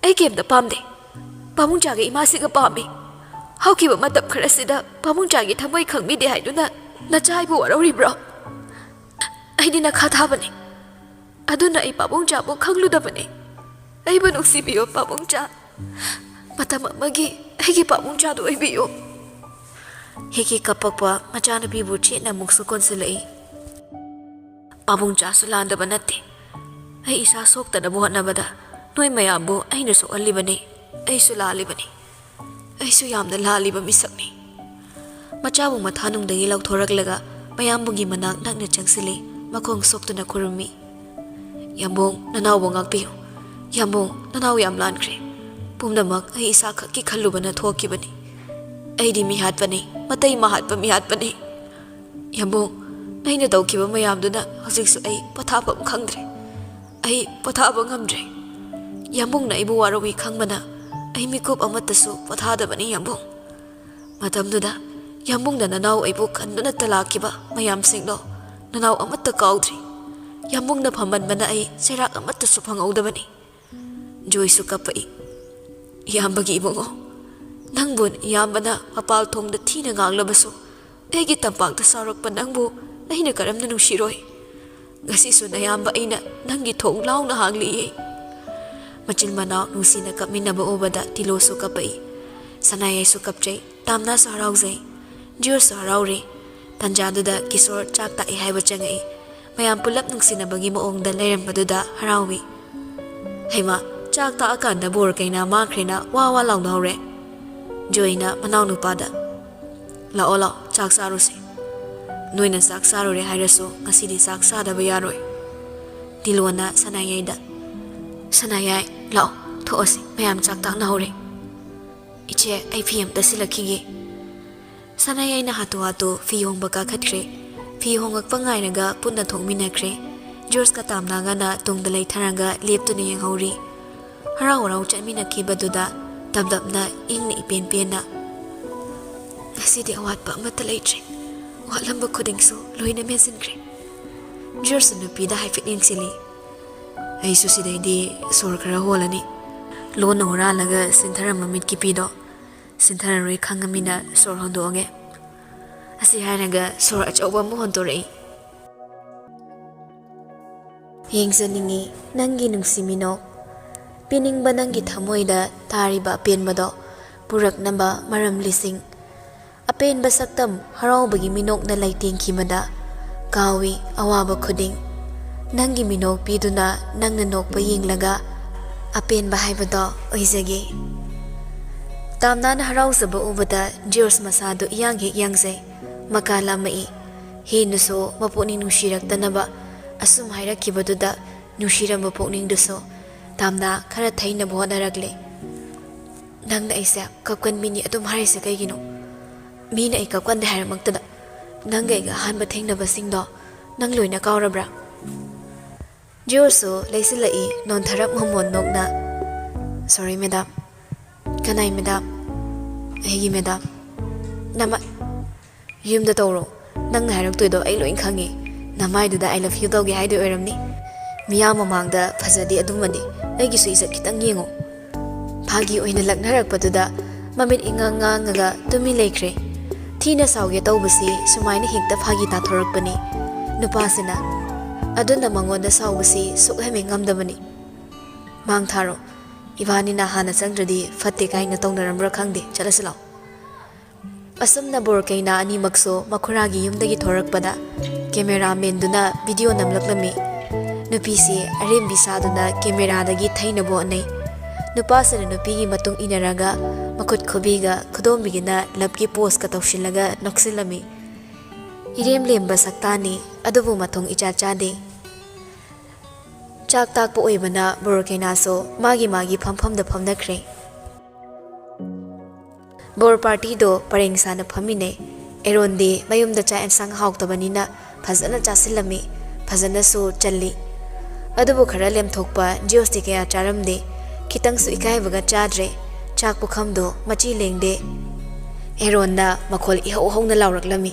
ꯑꯩ ꯀꯩꯝꯇ ꯄꯥꯝꯗꯦ꯫ ꯄꯥꯕꯨꯡꯆꯥꯒꯤ ꯏꯃꯥꯁꯤꯒ ꯄꯥꯝꯃꯤ꯫ ꯍꯧꯈꯤꯕ ꯃꯇꯝ ꯈꯔꯁꯤꯗ ꯄꯥꯕꯨꯡꯆꯥꯒꯤ ꯊꯃꯣꯏ ꯈꯪꯕꯤꯗꯦ ꯍꯥꯏꯗꯨꯅ ꯅꯆꯥ ꯑꯩꯕꯨ ꯋꯥꯔꯧꯔꯤꯕ꯭ꯔꯣ? ꯑꯩꯗꯤ ꯅꯈꯥ ꯊꯥꯕꯅꯤ꯫ ꯑꯗꯨꯅ ꯑꯩ ꯄꯥꯕꯨꯡꯆꯥꯕꯨ ꯈꯪꯂꯨꯗꯕꯅꯤ꯫ ꯑꯩꯕꯨ ꯅꯨꯡꯁꯤꯕꯤꯌꯨ ꯄꯥꯕꯨꯡꯆꯥ꯫ ꯃꯇꯝ ꯑꯃꯒꯤ ꯑꯩꯒꯤ ꯄꯥꯕꯨꯡꯆꯥꯗꯨ ꯑꯣꯏꯕꯤꯌꯨ꯫ ꯍꯤꯀꯤ ꯀꯞꯄꯛꯄ ꯃꯆꯥꯅꯨꯄꯤꯕꯨ ꯆꯦꯠꯅ ꯑꯃꯨꯛꯁꯨ ꯀꯣꯟꯁꯤꯜꯂꯛꯏ꯫ ꯄꯥꯕꯨꯡꯆꯥꯁꯨ ꯂꯥꯟꯗꯕ ꯅꯠꯇꯦ꯫ ꯑꯩ ꯏꯁꯥ ꯁꯣꯛꯇꯅꯕ ꯍꯣꯠꯅꯕꯗ ꯅꯣꯏ ꯃꯌꯥꯝꯕꯨ ꯑꯩꯅ ꯁꯣꯛꯍꯜꯂꯤꯕꯅꯤ꯫ ꯑꯩꯁꯨ ꯂꯥꯜꯂꯤꯕꯅꯤ꯫ ꯑꯩꯁꯨ ꯌꯥꯝꯅ ꯂꯥꯜꯂꯤꯕ ꯃꯤꯁꯛꯅꯤ꯫ ꯃꯆꯥꯕꯨ ꯃꯊꯥꯅꯨꯡꯗꯒꯤ ꯂꯧꯊꯣꯔꯛꯂꯒ ꯃꯌꯥꯝꯕꯨꯒꯤ ꯃꯅꯥꯛ ꯅꯛꯅ ꯆꯪꯁꯤꯜꯂꯤ꯫ ꯃꯈꯣꯡ ꯁꯣꯛꯇꯨꯅ ꯈꯨꯔꯨꯝꯃꯤ꯫ "ꯌꯥꯝꯕꯨꯡ, ꯅꯅꯥꯎꯕꯨ ꯉꯥꯛꯄꯤꯌꯨ꯫ ꯌꯥꯝꯕꯨꯡ, ꯅꯅꯥꯎ ꯌꯥꯝ ꯂꯥꯟꯈ꯭ꯔꯦ꯫ ꯄꯨꯝꯅꯃꯛ ꯑꯩ ꯏꯁꯥꯈꯛꯀꯤ ꯈꯜꯂꯨꯕꯅ ꯊꯣꯛꯈꯤꯕꯅꯤ꯫ ꯑꯩꯗꯤ ꯃꯤꯍꯥꯠꯄꯅꯤ, ꯃꯇꯩ ꯃꯍꯥꯠꯄ ꯃꯤꯍꯥꯠꯄꯅꯤ꯫ ꯌꯥꯝꯕꯨꯡ, ꯑꯩꯅ ꯇꯧꯈꯤꯕ ꯃꯌꯥꯝꯗꯨꯅ ꯍꯧꯖꯤꯛꯁꯨ ꯑꯩ ꯄꯣꯊꯥꯐꯝ ꯈꯪꯗ꯭ꯔꯦ꯫ ꯑꯩ ꯄꯣꯊꯥꯕ ꯉꯝꯗ꯭ꯔꯦ꯫ ꯌꯥꯝꯕꯨꯡꯅ ꯑꯩꯕꯨ ꯋꯥꯔꯧꯏ ꯈꯪꯕꯅ ꯑꯩ ꯃꯤꯀꯨꯞ ꯑꯃꯠꯇꯁꯨ ꯄꯣꯊꯥꯗꯕꯅꯤ ꯌꯥꯝꯕꯨꯡ꯫ ꯃꯇꯝꯗꯨꯗ ꯌꯥꯝꯕꯨꯡꯅ ꯅꯅꯥꯎ ꯑꯩꯕꯨ ꯀꯟꯗꯨꯅ ꯇꯂꯥꯛꯈꯤꯕ ꯃꯌꯥꯝꯁꯤꯡꯗꯣ ꯅꯅꯥꯎ ꯑꯃꯠꯇ ꯀꯥꯎꯗ꯭ꯔꯤ꯫ ꯌꯥꯝꯕꯨꯡꯅ ꯐꯝꯃꯟꯕꯅ ꯑꯩ ꯆꯩꯔꯥꯛ ꯑꯃꯠꯇꯁꯨ ꯐꯪꯍꯧꯗꯕꯅꯤ꯫" ꯖꯣꯏꯁꯨ ꯀꯞꯄꯛꯏ꯫ "ꯏꯌꯥꯝꯕꯒꯤ ꯏꯕꯨꯡꯉꯣ, ꯅꯪꯕꯨ ꯏꯌꯥꯝꯕꯅ ꯃꯄꯥꯜ ꯊꯣꯡꯗ ꯊꯤꯅ ꯉꯥꯡꯂꯕꯁꯨ, ꯑꯩꯒꯤ ꯇꯝꯄꯥꯛꯇ ꯆꯥꯎꯔꯛꯄ ꯅꯪꯕꯨ ꯑꯩꯅ ꯀꯔꯝꯅ ꯅꯨꯡꯁꯤꯔꯣꯏ? ꯉꯁꯤꯁꯨ ꯅꯌꯥꯝꯕ ꯑꯩꯅ ꯅꯪꯒꯤ ꯊꯣꯡ ꯂꯥꯎꯅ ꯍꯥꯡꯂꯤꯌꯦ꯫" ꯃꯆꯤꯟ ꯃꯅꯥꯎ ꯅꯨꯡꯁꯤꯅ ꯀꯞꯃꯤꯟꯅꯕ ꯎꯕꯗ ꯇꯤꯂꯣꯁꯨ ꯀꯞꯄꯛꯏ꯫ ꯁꯅꯥꯌꯥꯏꯁꯨ ꯀꯞꯆꯩ, ꯇꯥꯝꯅꯥꯁꯨ ꯍꯔꯥꯎꯖꯩ, ꯖꯣꯔꯖꯁꯨ ꯍꯔꯥꯎꯔꯤ꯫ ꯇꯟꯖꯥꯗꯨꯗ ꯀꯤꯁꯣꯔ ꯆꯥꯛ ꯇꯥꯛꯑꯦ ꯍꯥꯏꯕ ꯆꯪꯉꯛꯏ꯫ ꯃꯌꯥꯝ ꯄꯨꯂꯞ ꯅꯨꯡꯁꯤꯅꯕꯒꯤ ꯃꯑꯣꯡꯗ ꯂꯩꯔꯝꯕꯗꯨꯗ ꯍꯔꯥꯎꯏ꯫ "ꯍꯩꯃꯥ, ꯆꯥꯛ ꯇꯥꯛꯑꯀꯥꯟꯗ ꯕꯣꯔ ꯀꯩꯅꯥ ꯃꯥꯡꯈ꯭ꯔꯦꯅ ꯋꯥ ꯋꯥ ꯂꯥꯎꯅꯍꯧꯔꯦ꯫" ꯖꯣꯏꯅ ꯃꯅꯥꯎꯅꯨꯄꯥꯗ, "ꯂꯥꯛꯑꯣ, ꯂꯥꯛꯑꯣ, ꯆꯥꯛ ꯆꯥꯔꯨꯁꯦ꯫ ꯅꯣꯏꯅ ꯆꯥꯛ ꯆꯥꯔꯨꯔꯦ ꯍꯥꯏꯔꯁꯨ ꯉꯁꯤꯗꯤ ꯆꯥꯛ ꯆꯥꯗꯕ ꯌꯥꯔꯣꯏ꯫" ꯇꯤꯂꯣꯅ ꯁꯅꯥꯌꯥꯏꯗ, "ꯁꯅꯥꯌꯥꯏ, ꯂꯥꯛꯑꯣ, ꯊꯣꯛꯑꯁꯤ, ꯃꯌꯥꯝ ꯆꯥꯛ ꯇꯥꯛꯅꯍꯧꯔꯦ꯫" "ꯏꯆꯦ, ꯑꯩ ꯐꯤ ꯑꯝꯇ ꯁꯤꯜꯂꯛꯈꯤꯒꯦ꯫" ꯁꯅꯥꯌꯥꯏꯅ ꯍꯥꯊꯨ ꯍꯥꯊꯨ ꯐꯤ ꯍꯣꯡꯕ ꯀꯥꯈꯠꯈ꯭ꯔꯦ꯫ ꯐꯤ ꯍꯣꯡꯉꯛꯄ ꯉꯥꯏꯔꯒ ꯄꯨꯟꯅ ꯊꯣꯛꯃꯤꯟꯅꯈ꯭ꯔꯦ꯫ ꯖꯣꯔꯖꯀ ꯇꯥꯝꯅꯥꯒꯅ ꯇꯨꯡꯗ ꯂꯩꯊꯔꯒ ꯂꯦꯞꯇꯨꯅ ꯌꯦꯡꯍꯧꯔꯤ꯫ ꯍꯔꯥꯎ ꯍꯔꯥꯎ ꯆꯠꯃꯤꯟꯅꯈꯤꯕꯗꯨꯗ ꯇꯞ ꯇꯞꯅ ꯏꯪꯅ ꯏꯄꯦꯟ ꯄꯦꯟꯅ, "ꯉꯁꯤꯗꯤ ꯑꯋꯥꯠꯄ ꯑꯃꯠꯇ ꯂꯩꯇ꯭ꯔꯦ꯫ ꯋꯥꯠꯂꯝꯕ ꯈꯨꯗꯤꯡꯁꯨ ꯂꯣꯏꯅ ꯃꯦꯟꯁꯤꯟꯈ꯭ꯔꯦ꯫" ꯖꯣꯔꯖꯅ ꯅꯨꯄꯤꯗ ꯍꯥꯏꯐꯦꯠ ꯌꯦꯡꯁꯤꯜꯂꯤ꯫ "ꯑꯩꯁꯨ ꯁꯤꯗꯩꯗꯤ ꯁꯣꯔ ꯈꯔ ꯍꯣꯜꯂꯅꯤ꯫ ꯂꯣꯟꯅ ꯍꯨꯔꯥꯜꯂꯒ ꯁꯤꯟꯊꯔꯝꯕ ꯃꯤꯠꯀꯤ ꯄꯤꯗꯣ ꯁꯤꯟꯊꯔꯔꯣꯏ ꯈꯪꯉꯃꯤꯅ ꯁꯣꯔ ꯍꯣꯟꯗꯣꯛꯑꯒꯦ꯫ ꯑꯁꯤ ꯍꯥꯏꯔꯒ ꯁꯣꯔ ꯑꯆꯧꯕ ꯑꯃ ꯍꯣꯟꯗꯣꯔꯛꯏ꯫ ꯌꯦꯡꯖꯅꯤꯡꯉꯤ ꯅꯪꯒꯤ ꯅꯨꯡꯁꯤ ꯃꯤꯅꯣꯛ, ꯄꯤꯅꯤꯡꯕ ꯅꯪꯒꯤ ꯊꯃꯣꯏꯗ ꯇꯥꯔꯤꯕ ꯑꯄꯦꯟꯕꯗꯣ ꯄꯨꯔꯛꯅꯕ ꯃꯔꯝ ꯂꯤꯁꯤꯡ꯫ ꯑꯄꯦꯟꯕ ꯁꯛꯇꯝ ꯍꯔꯥꯎꯕꯒꯤ ꯃꯤꯅꯣꯛꯅ ꯂꯩꯇꯦꯡꯈꯤꯕꯗ ꯀꯥꯎꯏ ꯑꯋꯥꯕ ꯈꯨꯗꯤꯡ꯫ ꯅꯪꯒꯤ ꯃꯤꯅꯣꯛ ꯄꯤꯗꯨꯅ ꯅꯪꯅ ꯅꯣꯛꯄ ꯌꯦꯡꯂꯒ ꯑꯄꯦꯟꯕ ꯍꯥꯏꯕꯗꯣ ꯑꯣꯏꯖꯒꯦ꯫ ꯇꯥꯝꯅꯥꯅ ꯍꯔꯥꯎꯖꯕ ꯎꯕꯗ ꯖꯤꯌꯣꯔꯖ ꯃꯁꯥꯗꯨ ꯏꯌꯥꯡ ꯍꯦꯛ ꯌꯥꯡꯖꯩ꯫ ꯃꯀꯥ ꯂꯥꯝꯃꯛꯏ꯫ ꯍꯦꯟꯅꯁꯨ ꯃꯄꯨꯛꯅꯤꯡ ꯅꯨꯡꯁꯤꯔꯛꯇꯅꯕ ꯑꯁꯨꯝ ꯍꯥꯏꯔꯛꯈꯤꯕꯗꯨꯗ ꯅꯨꯡꯁꯤꯔꯝꯕ ꯄꯨꯛꯅꯤꯡꯗꯨꯁꯨ ꯇꯥꯝꯅꯥ ꯈꯔ ꯊꯩꯅꯕ ꯍꯣꯠꯅꯔꯛꯂꯦ꯫ "ꯅꯪꯅ ꯑꯩꯁꯦ ꯀꯞꯀꯟꯕꯤꯅꯤ ꯑꯗꯨꯝ ꯍꯥꯏꯔꯤꯁꯦ ꯀꯩꯒꯤꯅꯣ? ꯃꯤꯅ ꯑꯩ ꯀꯞꯀꯟꯗꯦ ꯍꯥꯏꯔꯛꯃꯛꯇꯗ ꯅꯪꯒ ꯑꯩꯒ ꯑꯍꯥꯟꯕ ꯊꯦꯡꯅꯕꯁꯤꯡꯗꯣ ꯅꯪ ꯂꯣꯏꯅ ꯀꯥꯎꯔꯕ꯭ꯔꯥ?" ꯖꯤꯌꯣꯔꯖꯁꯨ ꯂꯩꯁꯤꯜꯂꯛꯏ ꯅꯣꯟꯊꯔꯞ ꯃꯣꯃꯣꯟ ꯅꯣꯛꯅ꯫ "ꯁꯣꯔꯤ ꯃꯦꯗꯥꯝ꯫" "ꯀꯅꯥꯏ ꯃꯦꯗꯥꯝ?" "ꯑꯩꯒꯤ ꯃꯦꯗꯥꯝ꯫" "ꯅꯃ-, ꯌꯨꯝꯗ ꯇꯧꯔꯣ꯫ ꯅꯪꯅ ꯍꯥꯏꯔꯛꯇꯣꯏꯗꯣ ꯑꯩ ꯂꯣꯏ ꯈꯪꯉꯦ꯫ ꯅꯃꯥꯏꯗꯨꯗ I love you ꯇꯧꯒꯦ ꯍꯥꯏꯗꯣꯏ ꯑꯣꯏꯔꯝꯅꯤ꯫ ꯃꯤꯌꯥꯝ ꯃꯃꯥꯡꯗ ꯐꯖꯗꯦ ꯑꯗꯨꯃꯗꯤ꯫ ꯑꯩꯒꯤꯁꯨ ꯏꯖꯠ ꯈꯤꯇꯪ ꯌꯦꯡꯉꯣ꯫" ꯐꯥꯒꯤ ꯑꯣꯏꯅ ꯂꯛꯅꯔꯛꯄꯗꯨꯗ ꯃꯃꯤꯠ ꯏꯉꯥꯡ ꯉꯥꯡꯉꯒ ꯇꯨꯃꯤꯟ ꯂꯩꯈ꯭ꯔꯦ꯫ ꯊꯤꯅ ꯁꯥꯎꯒꯦ ꯇꯧꯕꯁꯤ ꯁꯨꯃꯥꯏꯅ ꯍꯦꯛꯇ ꯐꯥꯒꯤ ꯇꯥꯊꯣꯔꯛꯄꯅꯤ ꯅꯨꯄꯥꯁꯤꯅ꯫ ꯑꯗꯨꯅ ꯃꯉꯣꯟꯗ ꯁꯥꯎꯕꯁꯤ ꯁꯨꯛꯍꯦꯟ ꯍꯦꯟ ꯉꯝꯗꯕꯅꯤ꯫ "ꯃꯥꯡ ꯊꯥꯔꯣ꯫ ꯏꯕꯥꯅꯤꯅ ꯍꯥꯟꯅ ꯆꯪꯗ꯭ꯔꯗꯤ ꯐꯠꯇꯦ ꯀꯥꯏꯅ ꯇꯧꯅꯔꯝꯕ꯭ꯔꯥ ꯈꯪꯗꯦ꯫ ꯆꯠꯂꯁꯤ ꯂꯥꯛꯑꯣ꯫" ꯑꯁꯨꯝꯅ ꯕꯣꯔ ꯀꯩꯅꯥ ꯑꯅꯤꯃꯛꯁꯨ ꯃꯈꯨꯔꯥꯒꯤ ꯌꯨꯝꯗꯒꯤ ꯊꯣꯔꯛꯄꯗ ꯀꯦꯃꯦꯔꯥꯃꯦꯟꯗꯨꯅ ꯚꯤꯗꯤꯑꯣ ꯅꯝꯂꯛꯂꯝꯃꯤ꯫ ꯅꯨꯄꯤꯁꯤ ꯑꯔꯦꯝꯕꯤ ꯁꯥꯗꯨꯅ ꯀꯦꯃꯦꯔꯥꯗꯒꯤ ꯊꯩꯅꯕ ꯍꯣꯠꯅꯩ꯫ ꯅꯨꯄꯥꯁꯤꯅ ꯅꯨꯄꯤꯒꯤ ꯃꯇꯨꯡ ꯏꯟꯅꯔꯒ ꯃꯈꯨꯠ ꯈꯨꯕꯤꯒ ꯈꯨꯗꯣꯝꯕꯤꯒꯅ ꯂꯞꯀꯤ ꯄꯣꯁꯀ ꯇꯧꯁꯤꯜꯂꯒ ꯅꯣꯛꯁꯤꯜꯂꯝꯃꯤ꯫ ꯏꯔꯦꯝ ꯂꯦꯝꯕ ꯁꯛꯇꯥꯅꯤ, ꯑꯗꯨꯕꯨ ꯃꯊꯣꯡ ꯏꯆꯥ ꯆꯥꯗꯦ꯫ ꯆꯥꯛ ꯇꯥꯛꯄ ꯑꯣꯏꯕꯅ ꯕꯣꯔ ꯀꯩꯅꯥꯁꯨ ꯃꯥꯒꯤ ꯃꯥꯒꯤ ꯐꯝꯐꯝꯗ ꯐꯝꯅꯈ꯭ꯔꯦ꯫ ꯕꯣꯔ ꯄꯥꯔꯇꯤꯗꯣ ꯄꯔꯦꯡ ꯁꯥꯅ ꯐꯝꯃꯤꯟꯅꯩ꯫ ꯑꯦꯔꯣꯟꯗꯤ ꯃꯌꯨꯝꯗ ꯆꯥꯛ ꯑꯦꯟꯁꯥꯡ ꯍꯥꯎꯇꯕꯅꯤꯅ ꯐꯖꯅ ꯆꯥꯁꯤꯜꯂꯝꯃꯤ, ꯐꯖꯅꯁꯨ ꯆꯜꯂꯤ꯫ ꯑꯗꯨꯕꯨ ꯈꯔ ꯂꯦꯝꯊꯣꯛꯄ ꯖꯤꯌꯣꯁꯇꯤ ꯀꯌꯥ ꯆꯥꯔꯝꯗꯦ꯫ ꯈꯤꯇꯪꯁꯨ ꯏꯀꯥꯏꯕꯒ ꯆꯥꯗ꯭ꯔꯦ꯫ ꯆꯥꯛ ꯄꯨꯈꯝꯗꯣ ꯃꯆꯤ ꯂꯦꯡꯗꯦ꯫ ꯑꯦꯔꯣꯟꯅ ꯃꯈꯣꯜ ꯏꯍꯧ ꯍꯧꯅ ꯂꯥꯎꯔꯛꯂꯝꯃꯤ꯫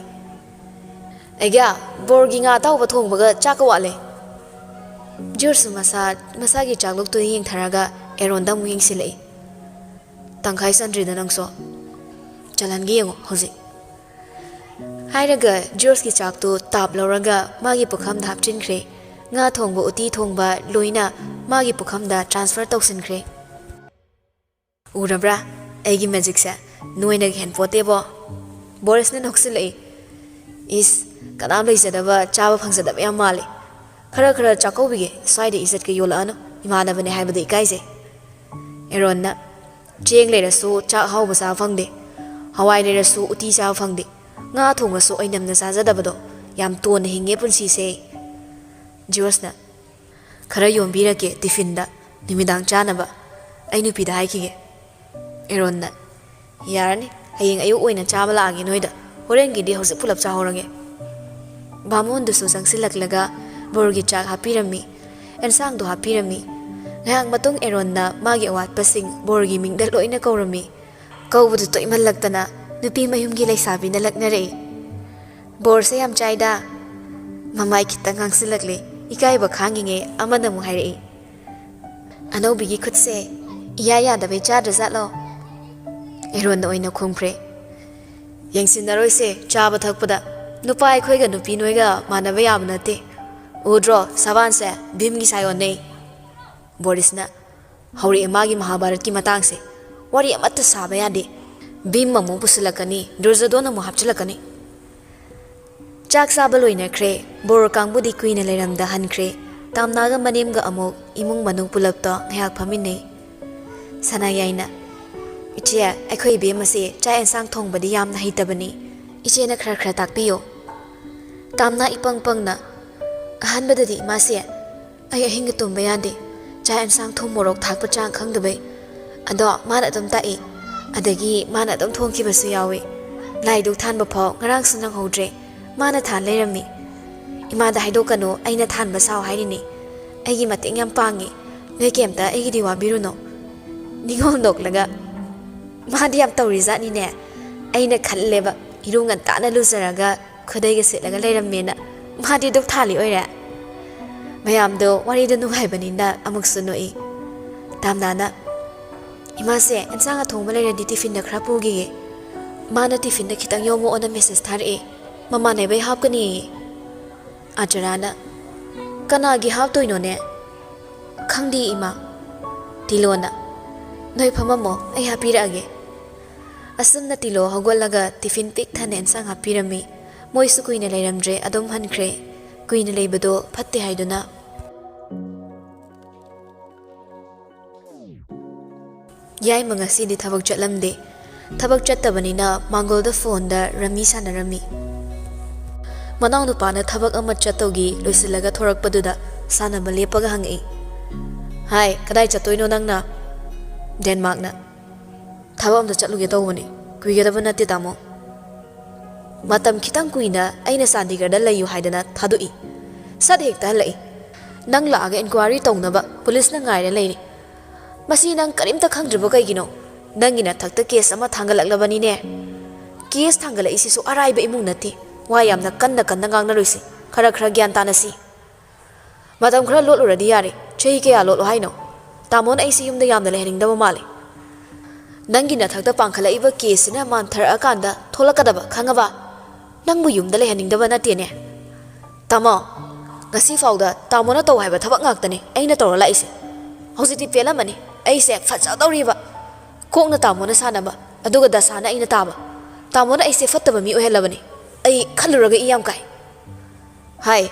"ꯑꯩꯒ꯭ꯌꯥ, ꯕꯣꯔꯒꯤ ꯉꯥ ꯑꯇꯥꯎꯕ ꯊꯣꯡꯕꯒ ꯆꯥꯛꯀ ꯋꯥꯠꯂꯦ꯫" ꯖꯤꯌꯣꯁꯁꯨ ꯃꯁꯥ, ꯃꯁꯥꯒꯤ ꯆꯥꯛꯂꯨꯛꯇꯨꯗ ꯌꯦꯡꯊꯔꯒ, ꯑꯦꯔꯣꯟꯗ ꯑꯃꯨꯛ ꯌꯦꯡꯁꯤꯜꯂꯛꯏ꯫ "ꯇꯪꯈꯥꯏ ꯆꯟꯗ꯭ꯔꯤꯗ ꯅꯪꯁꯨ꯫ ꯆꯜꯍꯟꯒꯦ ꯌꯦꯡꯉꯣ ꯍꯧꯖꯤꯛ꯫" ꯍꯥꯏꯔꯒ ꯖꯤꯌꯣꯁꯀꯤ ꯆꯥꯛꯇꯨ ꯇꯥꯞ ꯂꯧꯔꯒ ꯃꯥꯒꯤ ꯄꯨꯈꯝꯗ ꯍꯥꯞꯆꯤꯟꯈ꯭ꯔꯦ꯫ ꯉꯥ ꯊꯣꯡꯕ, ꯎꯇꯤ ꯊꯣꯡꯕ ꯂꯣꯏꯅ ꯃꯥꯒꯤ ꯄꯨꯈꯝꯗ ꯇ꯭ꯔꯥꯟꯁꯐꯔ ꯇꯧꯁꯤꯟꯈ꯭ꯔꯦ꯫ "ꯎꯔꯕ꯭ꯔꯥ ꯑꯩꯒꯤ ꯃꯦꯖꯤꯛꯁꯦ? ꯅꯣꯏꯅꯒ ꯍꯦꯟꯄꯣꯠꯇꯦꯕꯣ꯫" ꯕꯣꯔꯤꯁꯅ ꯅꯣꯛꯁꯤꯜꯂꯛꯏ꯫ "ꯏꯁ, ꯀꯅꯥꯝ ꯂꯩꯖꯗꯕ, ꯆꯥꯕ ꯐꯪꯖꯗꯕ ꯌꯥꯝ ꯃꯥꯜꯂꯤ꯫ ꯈꯔ ꯈꯔ ꯆꯥꯛꯀꯧꯕꯤꯒꯦ, ꯁ꯭ꯋꯥꯏꯗ ꯏꯖꯠꯀ ꯌꯣꯜꯂꯛꯑꯅꯨ, ꯏꯃꯥꯟꯅꯕꯅꯦ ꯍꯥꯏꯕꯗ ꯏꯀꯥꯏꯖꯩ꯫" ꯑꯦꯔꯣꯟꯅ, "ꯆꯦꯡ ꯂꯩꯔꯁꯨ ꯆꯥꯛ ꯑꯍꯥꯎꯕ ꯆꯥꯕ ꯐꯪꯗꯦ, ꯍꯋꯥꯏ ꯂꯩꯔꯁꯨ ꯎꯇꯤ ꯆꯥꯕ ꯐꯪꯗꯦ, ꯉꯥ ꯊꯣꯡꯉꯁꯨ ꯑꯣꯏꯅꯝꯅ ꯆꯥꯖꯗꯕꯗꯣ꯫ ꯌꯥꯝ ꯇꯣꯟꯅ ꯍꯤꯡꯉꯦ ꯄꯨꯟꯁꯤꯁꯦ꯫" ꯖꯤꯌꯣꯁꯅ, "ꯈꯔ ꯌꯣꯝꯕꯤꯔꯛꯀꯦ ꯇꯤꯐꯤꯟꯗ, ꯅꯨꯃꯤꯗꯥꯡ ꯆꯥꯅꯕ꯫ ꯑꯩ ꯅꯨꯄꯤꯗ ꯍꯥꯏꯈꯤꯒꯦ꯫" ꯑꯦꯔꯣꯟꯅ, "ꯌꯥꯔꯅꯤ, ꯍꯌꯦꯡ ꯑꯌꯨꯛ ꯑꯣꯏꯅ ꯆꯥꯕ ꯂꯥꯛꯑꯒꯦ ꯅꯣꯏꯗ꯫ ꯍꯣꯔꯦꯟꯒꯤꯗꯤ ꯍꯧꯖꯤꯛ ꯄꯨꯂꯞ ꯆꯥꯍꯧꯔꯒꯦ꯫" ꯕꯥꯃꯣꯟꯗꯨꯁꯨ ꯆꯪꯁꯤꯜꯂꯛꯂꯒ ꯕꯣꯔꯒꯤ ꯆꯥꯛ ꯍꯥꯞꯄꯤꯔꯝꯃꯤ, ꯑꯦꯟꯁꯥꯡꯗꯣ ꯍꯥꯞꯄꯤꯔꯝꯃꯤ꯫ ꯉꯥꯏꯍꯥꯛ ꯃꯇꯨꯡ ꯑꯦꯔꯣꯟꯅ ꯃꯥꯒꯤ ꯑꯋꯥꯠꯄꯁꯤꯡ ꯕꯣꯔꯒꯤ ꯃꯤꯡꯗ ꯂꯣꯏꯅ ꯀꯧꯔꯝꯃꯤ꯫ ꯀꯧꯕꯗꯨ ꯇꯣꯏꯃꯜꯂꯛꯇꯅ ꯅꯨꯄꯤ ꯃꯌꯨꯝꯒꯤ ꯂꯩꯁꯥꯕꯤꯅ ꯂꯛꯅꯔꯛꯏ꯫ "ꯕꯣꯔꯁꯦ ꯌꯥꯝ ꯆꯥꯏꯗ꯫" ꯃꯃꯥꯏ ꯈꯤꯇꯪ ꯉꯥꯡꯁꯤꯜꯂꯛꯂꯦ꯫ ꯏꯀꯥꯏꯕ ꯈꯥꯡꯉꯤꯉꯩ ꯑꯃꯅ ꯑꯃꯨꯛ ꯍꯥꯏꯔꯛꯏ, "ꯑꯅꯧꯕꯤꯒꯤ ꯈꯨꯠꯁꯦ ꯏꯌꯥ ꯌꯥꯗꯕꯩ ꯆꯥꯗ꯭ꯔꯖꯥꯠꯂꯣ?" ꯑꯦꯔꯣꯟꯅ ꯑꯣꯏꯅ ꯈꯨꯝꯈ꯭ꯔꯦ꯫ "ꯌꯦꯡꯁꯤꯟꯅꯔꯣꯏꯁꯦ ꯆꯥꯕ ꯊꯛꯄꯗ꯫ ꯅꯨꯄꯥ ꯑꯩꯈꯣꯏꯒ ꯅꯨꯄꯤ ꯅꯣꯏꯒ ꯃꯥꯟꯅꯕ ꯌꯥꯕ ꯅꯠꯇꯦ꯫ ꯎꯗ꯭ꯔꯣ ꯁꯥꯕꯥꯟꯁꯦ ꯚꯤꯝꯒꯤ ꯁꯥꯏ ꯑꯣꯟꯅꯩ꯫" ꯕꯣꯔꯤꯁꯅ, "ꯍꯧꯔꯛꯑꯦ ꯃꯥꯒꯤ ꯃꯍꯥꯚꯥꯔꯠꯀꯤ ꯃꯇꯥꯡꯁꯦ꯫ ꯋꯥꯔꯤ ꯑꯃꯠꯇ ꯁꯥꯕ ꯌꯥꯗꯦ꯫ ꯚꯤꯝ ꯑꯃꯨꯛ ꯄꯨꯁꯤꯜꯂꯛꯀꯅꯤ, ꯗꯨꯔꯖꯣꯙꯣꯟ ꯑꯃꯨꯛ ꯍꯥꯞꯆꯤꯜꯂꯛꯀꯅꯤ꯫" ꯆꯥꯛ ꯆꯥꯕ ꯂꯣꯏꯅꯈ꯭ꯔꯦ꯫ ꯕꯣꯔ ꯀꯥꯡꯕꯨꯗꯤ ꯀꯨꯏꯅ ꯂꯩꯔꯝꯗ ꯍꯟꯈ꯭ꯔꯦ꯫ ꯇꯥꯝꯅꯥꯒ ꯃꯅꯦꯝꯒ ꯑꯃꯨꯛ ꯏꯃꯨꯡ ꯃꯅꯨꯡ ꯄꯨꯂꯞꯇꯣ ꯉꯥꯏꯍꯥꯛ ꯐꯝꯃꯤꯟꯅꯩ꯫ ꯁꯅꯥꯌꯥꯏꯅ, "ꯏꯆꯦ, ꯑꯩꯈꯣꯏ ꯏꯕꯦꯝꯃꯁꯦ ꯆꯥꯛ ꯑꯦꯟꯁꯥꯡ ꯊꯣꯡꯕꯗꯤ ꯌꯥꯝꯅ ꯍꯩꯇꯕꯅꯤ꯫ ꯏꯆꯦꯅ ꯈꯔ ꯈꯔ ꯇꯥꯛꯄꯤꯌꯨ꯫" ꯇꯥꯝꯅꯥ ꯏꯄꯪ ꯄꯪꯅ, "ꯑꯍꯥꯟꯕꯗꯗꯤ ꯏꯃꯥꯁꯦ ꯑꯩ ꯑꯍꯤꯡꯒ ꯇꯨꯝꯕ ꯌꯥꯗꯦ꯫ ꯆꯥꯛ ꯑꯦꯟꯁꯥꯡ ꯊꯨꯝ ꯃꯣꯔꯣꯛ ꯊꯥꯛꯄ ꯆꯥꯡ ꯈꯪꯗꯕꯩ꯫ ꯑꯗꯣ ꯃꯥꯅ ꯑꯗꯨꯝ ꯇꯥꯛꯏ꯫ ꯑꯗꯒꯤ ꯃꯥꯅ ꯑꯗꯨꯝ ꯊꯣꯡꯈꯤꯕꯁꯨ ꯌꯥꯎꯏ꯫ ꯂꯥꯏ ꯙꯨꯛ ꯊꯥꯟꯕ ꯐꯥꯎ ꯉꯔꯥꯡꯁꯨ ꯅꯪꯍꯧꯗ꯭ꯔꯦ꯫ ꯃꯥꯅ ꯊꯥꯟ ꯂꯩꯔꯝꯃꯤ꯫ ꯏꯃꯥꯗ ꯍꯥꯏꯗꯣꯛꯀꯅꯨ, ꯑꯩꯅ ꯊꯥꯟꯕ ꯁꯥꯎ ꯍꯥꯏꯔꯤꯅꯤ꯫ ꯑꯩꯒꯤ ꯃꯇꯦꯡ ꯌꯥꯝ ꯄꯥꯡꯉꯤ꯫ ꯅꯣꯏ ꯀꯩꯝꯇ ꯑꯩꯒꯤꯗꯤ ꯋꯥꯕꯤꯔꯨꯅꯨ꯫" ꯅꯤꯉꯣꯜ ꯅꯣꯛꯂꯒ, "ꯃꯥꯗꯤ ꯌꯥꯝ ꯇꯧꯔꯤꯖꯥꯠꯅꯤꯅꯦ꯫ ꯑꯩꯅ ꯈꯜꯂꯦꯕ, ꯏꯔꯨ ꯉꯟꯇꯥꯅ ꯂꯨꯖꯔꯒ ꯈꯨꯗꯩꯒ ꯁꯦꯠꯂꯒ ꯂꯩꯔꯝꯃꯦꯅ꯫ ꯃꯥꯗꯤ ꯙꯨꯛ ꯊꯥꯜꯂꯤ ꯑꯣꯏꯔꯦ꯫" ꯃꯌꯥꯝꯗꯣ ꯋꯥꯔꯤꯗꯣ ꯅꯨꯡꯉꯥꯏꯕꯅꯤꯅ ꯑꯃꯨꯛꯁꯨ ꯅꯣꯛꯏ꯫ ꯇꯥꯝꯅꯥꯅ, "ꯏꯃꯥꯁꯦ, ꯑꯦꯟꯁꯥꯡ ꯑꯊꯣꯡꯕ ꯂꯩꯔꯗꯤ ꯇꯤꯐꯤꯟꯗ ꯈꯔ ꯄꯨꯈꯤꯒꯦ꯫ ꯃꯥꯅ ꯇꯤꯐꯤꯟꯗ ꯈꯤꯇꯪ ꯌꯣꯝꯃꯛꯑꯣꯅ ꯃꯦꯁꯦꯖ ꯊꯥꯔꯛꯑꯦ꯫ ꯃꯃꯥꯟꯅꯕꯩ ꯍꯥꯞꯀꯅꯤꯌꯦ꯫" ꯑꯆꯔꯥꯅ, "ꯀꯅꯥꯒꯤ ꯍꯥꯞꯇꯣꯏꯅꯣꯅꯦ?" "ꯈꯪꯗꯦ, ꯏꯃꯥ꯫" ꯇꯤꯂꯣꯅ, "ꯅꯣꯏ ꯐꯝꯃꯝꯃꯣ, ꯑꯩ ꯍꯥꯞꯄꯤꯔꯛꯑꯒꯦ꯫" ꯑꯁꯨꯝꯅ ꯇꯤꯂꯣ ꯍꯧꯒꯠꯂꯒ ꯇꯤꯐꯤꯟ ꯄꯤꯛ ꯊꯟꯅ ꯑꯦꯟꯁꯥꯡ ꯍꯥꯞꯄꯤꯔꯝꯃꯤ꯫ ꯃꯣꯏꯁꯨ ꯀꯨꯏꯅ ꯂꯩꯔꯝꯗ꯭ꯔꯦ, ꯑꯗꯨꯝ ꯍꯟꯈ꯭ꯔꯦ꯫ ꯀꯨꯏꯅ ꯂꯩꯕꯗꯣ ꯐꯠꯇꯦ ꯍꯥꯏꯗꯨꯅ꯫ ꯌꯥꯏꯃ ꯉꯁꯤꯗꯤ ꯊꯕꯛ ꯆꯠꯂꯝꯗꯦ꯫ ꯊꯕꯛ ꯆꯠꯇꯕꯅꯤꯅ ꯃꯥꯡꯒꯣꯜꯗ ꯐꯣꯟꯗ ꯔꯝꯃꯤ ꯁꯥꯟꯅꯔꯝꯃꯤ꯫ ꯃꯅꯥꯎꯅꯨꯄꯥꯅ ꯊꯕꯛ ꯑꯃ ꯆꯠꯇꯧꯒꯤ ꯂꯣꯏꯁꯤꯜꯂꯒ ꯊꯣꯔꯛꯄꯗꯨꯗ ꯁꯥꯟꯅꯕ ꯂꯦꯞꯄꯒ ꯍꯪꯉꯛꯏ, "ꯍꯥꯏ, ꯀꯗꯥꯏ ꯆꯠꯇꯣꯏꯅꯣ ꯅꯪꯅ?" ꯗꯦꯟꯃꯥꯔꯛꯅ, "ꯊꯕꯛ ꯑꯝꯇ ꯆꯠꯂꯨꯒꯦ ꯇꯧꯕꯅꯤ, ꯀꯨꯏꯒꯗꯕ ꯅꯠꯇꯦ ꯇꯥꯃꯣ꯫" ꯃꯇꯝ ꯈꯤꯇꯪ ꯀꯨꯏꯅ ꯑꯩꯅ ꯆꯥꯟꯗꯤꯒꯔꯗ ꯂꯩꯌꯨ ꯍꯥꯏꯗꯅ ꯊꯥꯗꯣꯛꯏ꯫ ꯁꯠ ꯍꯦꯛꯇ ꯍꯜꯂꯛꯏ꯫ "ꯅꯪ ꯂꯥꯛꯑꯒ ꯏꯟꯀ꯭ꯋꯥꯏꯔꯤ ꯇꯧꯅꯕ ꯄꯨꯂꯤꯁꯅ ꯉꯥꯏꯔ ꯂꯩꯔꯤ꯫ ꯃꯁꯤ ꯅꯪ ꯀꯔꯤꯝꯇ ꯈꯪꯗ꯭ꯔꯤꯕ ꯀꯩꯒꯤꯅꯣ? ꯅꯪꯒꯤ ꯅꯊꯛꯇ ꯀꯦꯁ ꯑꯃ ꯊꯥꯡꯒꯠꯂꯛꯂꯕꯅꯤꯅꯦ꯫ ꯀꯦꯁ ꯊꯥꯡꯒꯠꯂꯛꯏꯁꯤꯁꯨ ꯑꯔꯥꯏꯕ ꯏꯃꯨꯡ ꯅꯠꯇꯦ꯫ ꯋꯥ ꯌꯥꯝꯅ ꯀꯟꯅ ꯀꯟꯅ ꯉꯥꯡꯅꯔꯣꯏꯁꯤ꯫ ꯈꯔ ꯈꯔ ꯒ꯭ꯌꯥꯟ ꯇꯥꯅꯁꯤ꯫ ꯃꯇꯝ ꯈꯔ ꯂꯣꯠꯂꯨꯔꯗꯤ ꯌꯥꯔꯦ꯫ ꯆꯍꯤ ꯀꯌꯥ ꯂꯣꯠꯂꯣ ꯍꯥꯏꯅꯣ? ꯇꯥꯃꯣꯅ ꯑꯩꯁꯤ ꯌꯨꯝꯗ ꯌꯥꯝꯅ ꯂꯩꯍꯟꯅꯤꯡꯗꯕ ꯃꯥꯜꯂꯦ꯫ ꯅꯪꯒꯤ ꯅꯊꯛꯇ ꯄꯥꯡꯈꯠꯂꯛꯏꯕ ꯀꯦꯁꯁꯤꯅ ꯃꯥꯟꯊꯔꯛꯑꯀꯥꯟꯗ ꯊꯣꯛꯂꯛꯀꯗꯕ, ꯈꯪꯉꯕ? ꯅꯪꯕꯨ ꯌꯨꯝꯗ ꯂꯩꯍꯟꯅꯤꯡꯗꯕ ꯅꯠꯇꯦꯅꯦ꯫ ꯇꯥꯃꯣ, ꯉꯁꯤ ꯐꯥꯎꯗ ꯇꯥꯃꯣꯅ ꯇꯧ ꯍꯥꯏꯕ ꯊꯕꯛ ꯉꯥꯛꯇꯅꯦ ꯑꯩꯅ ꯇꯧꯔ ꯂꯥꯛꯏꯁꯦ꯫ ꯍꯧꯖꯤꯛꯇꯤ ꯄꯦꯜꯂꯝꯃꯅꯤ꯫ ꯑꯩꯁꯦ ꯐꯖꯗꯧꯔꯤꯕ꯫ ꯀꯣꯛꯅ ꯇꯥꯃꯣꯅ ꯁꯥꯟꯅꯕ, ꯑꯗꯨꯒ ꯗꯁꯥꯅ ꯑꯩꯅ ꯇꯥꯕ꯫ ꯇꯥꯃꯣꯅ ꯑꯩꯁꯦ ꯐꯠꯇꯕ ꯃꯤ ꯑꯣꯏꯍꯜꯂꯕꯅꯤ꯫ ꯑꯩ ꯈꯜꯂꯨꯔꯒ ꯏ ꯌꯥꯝ ꯀꯥꯏ꯫ ꯍꯥꯏ,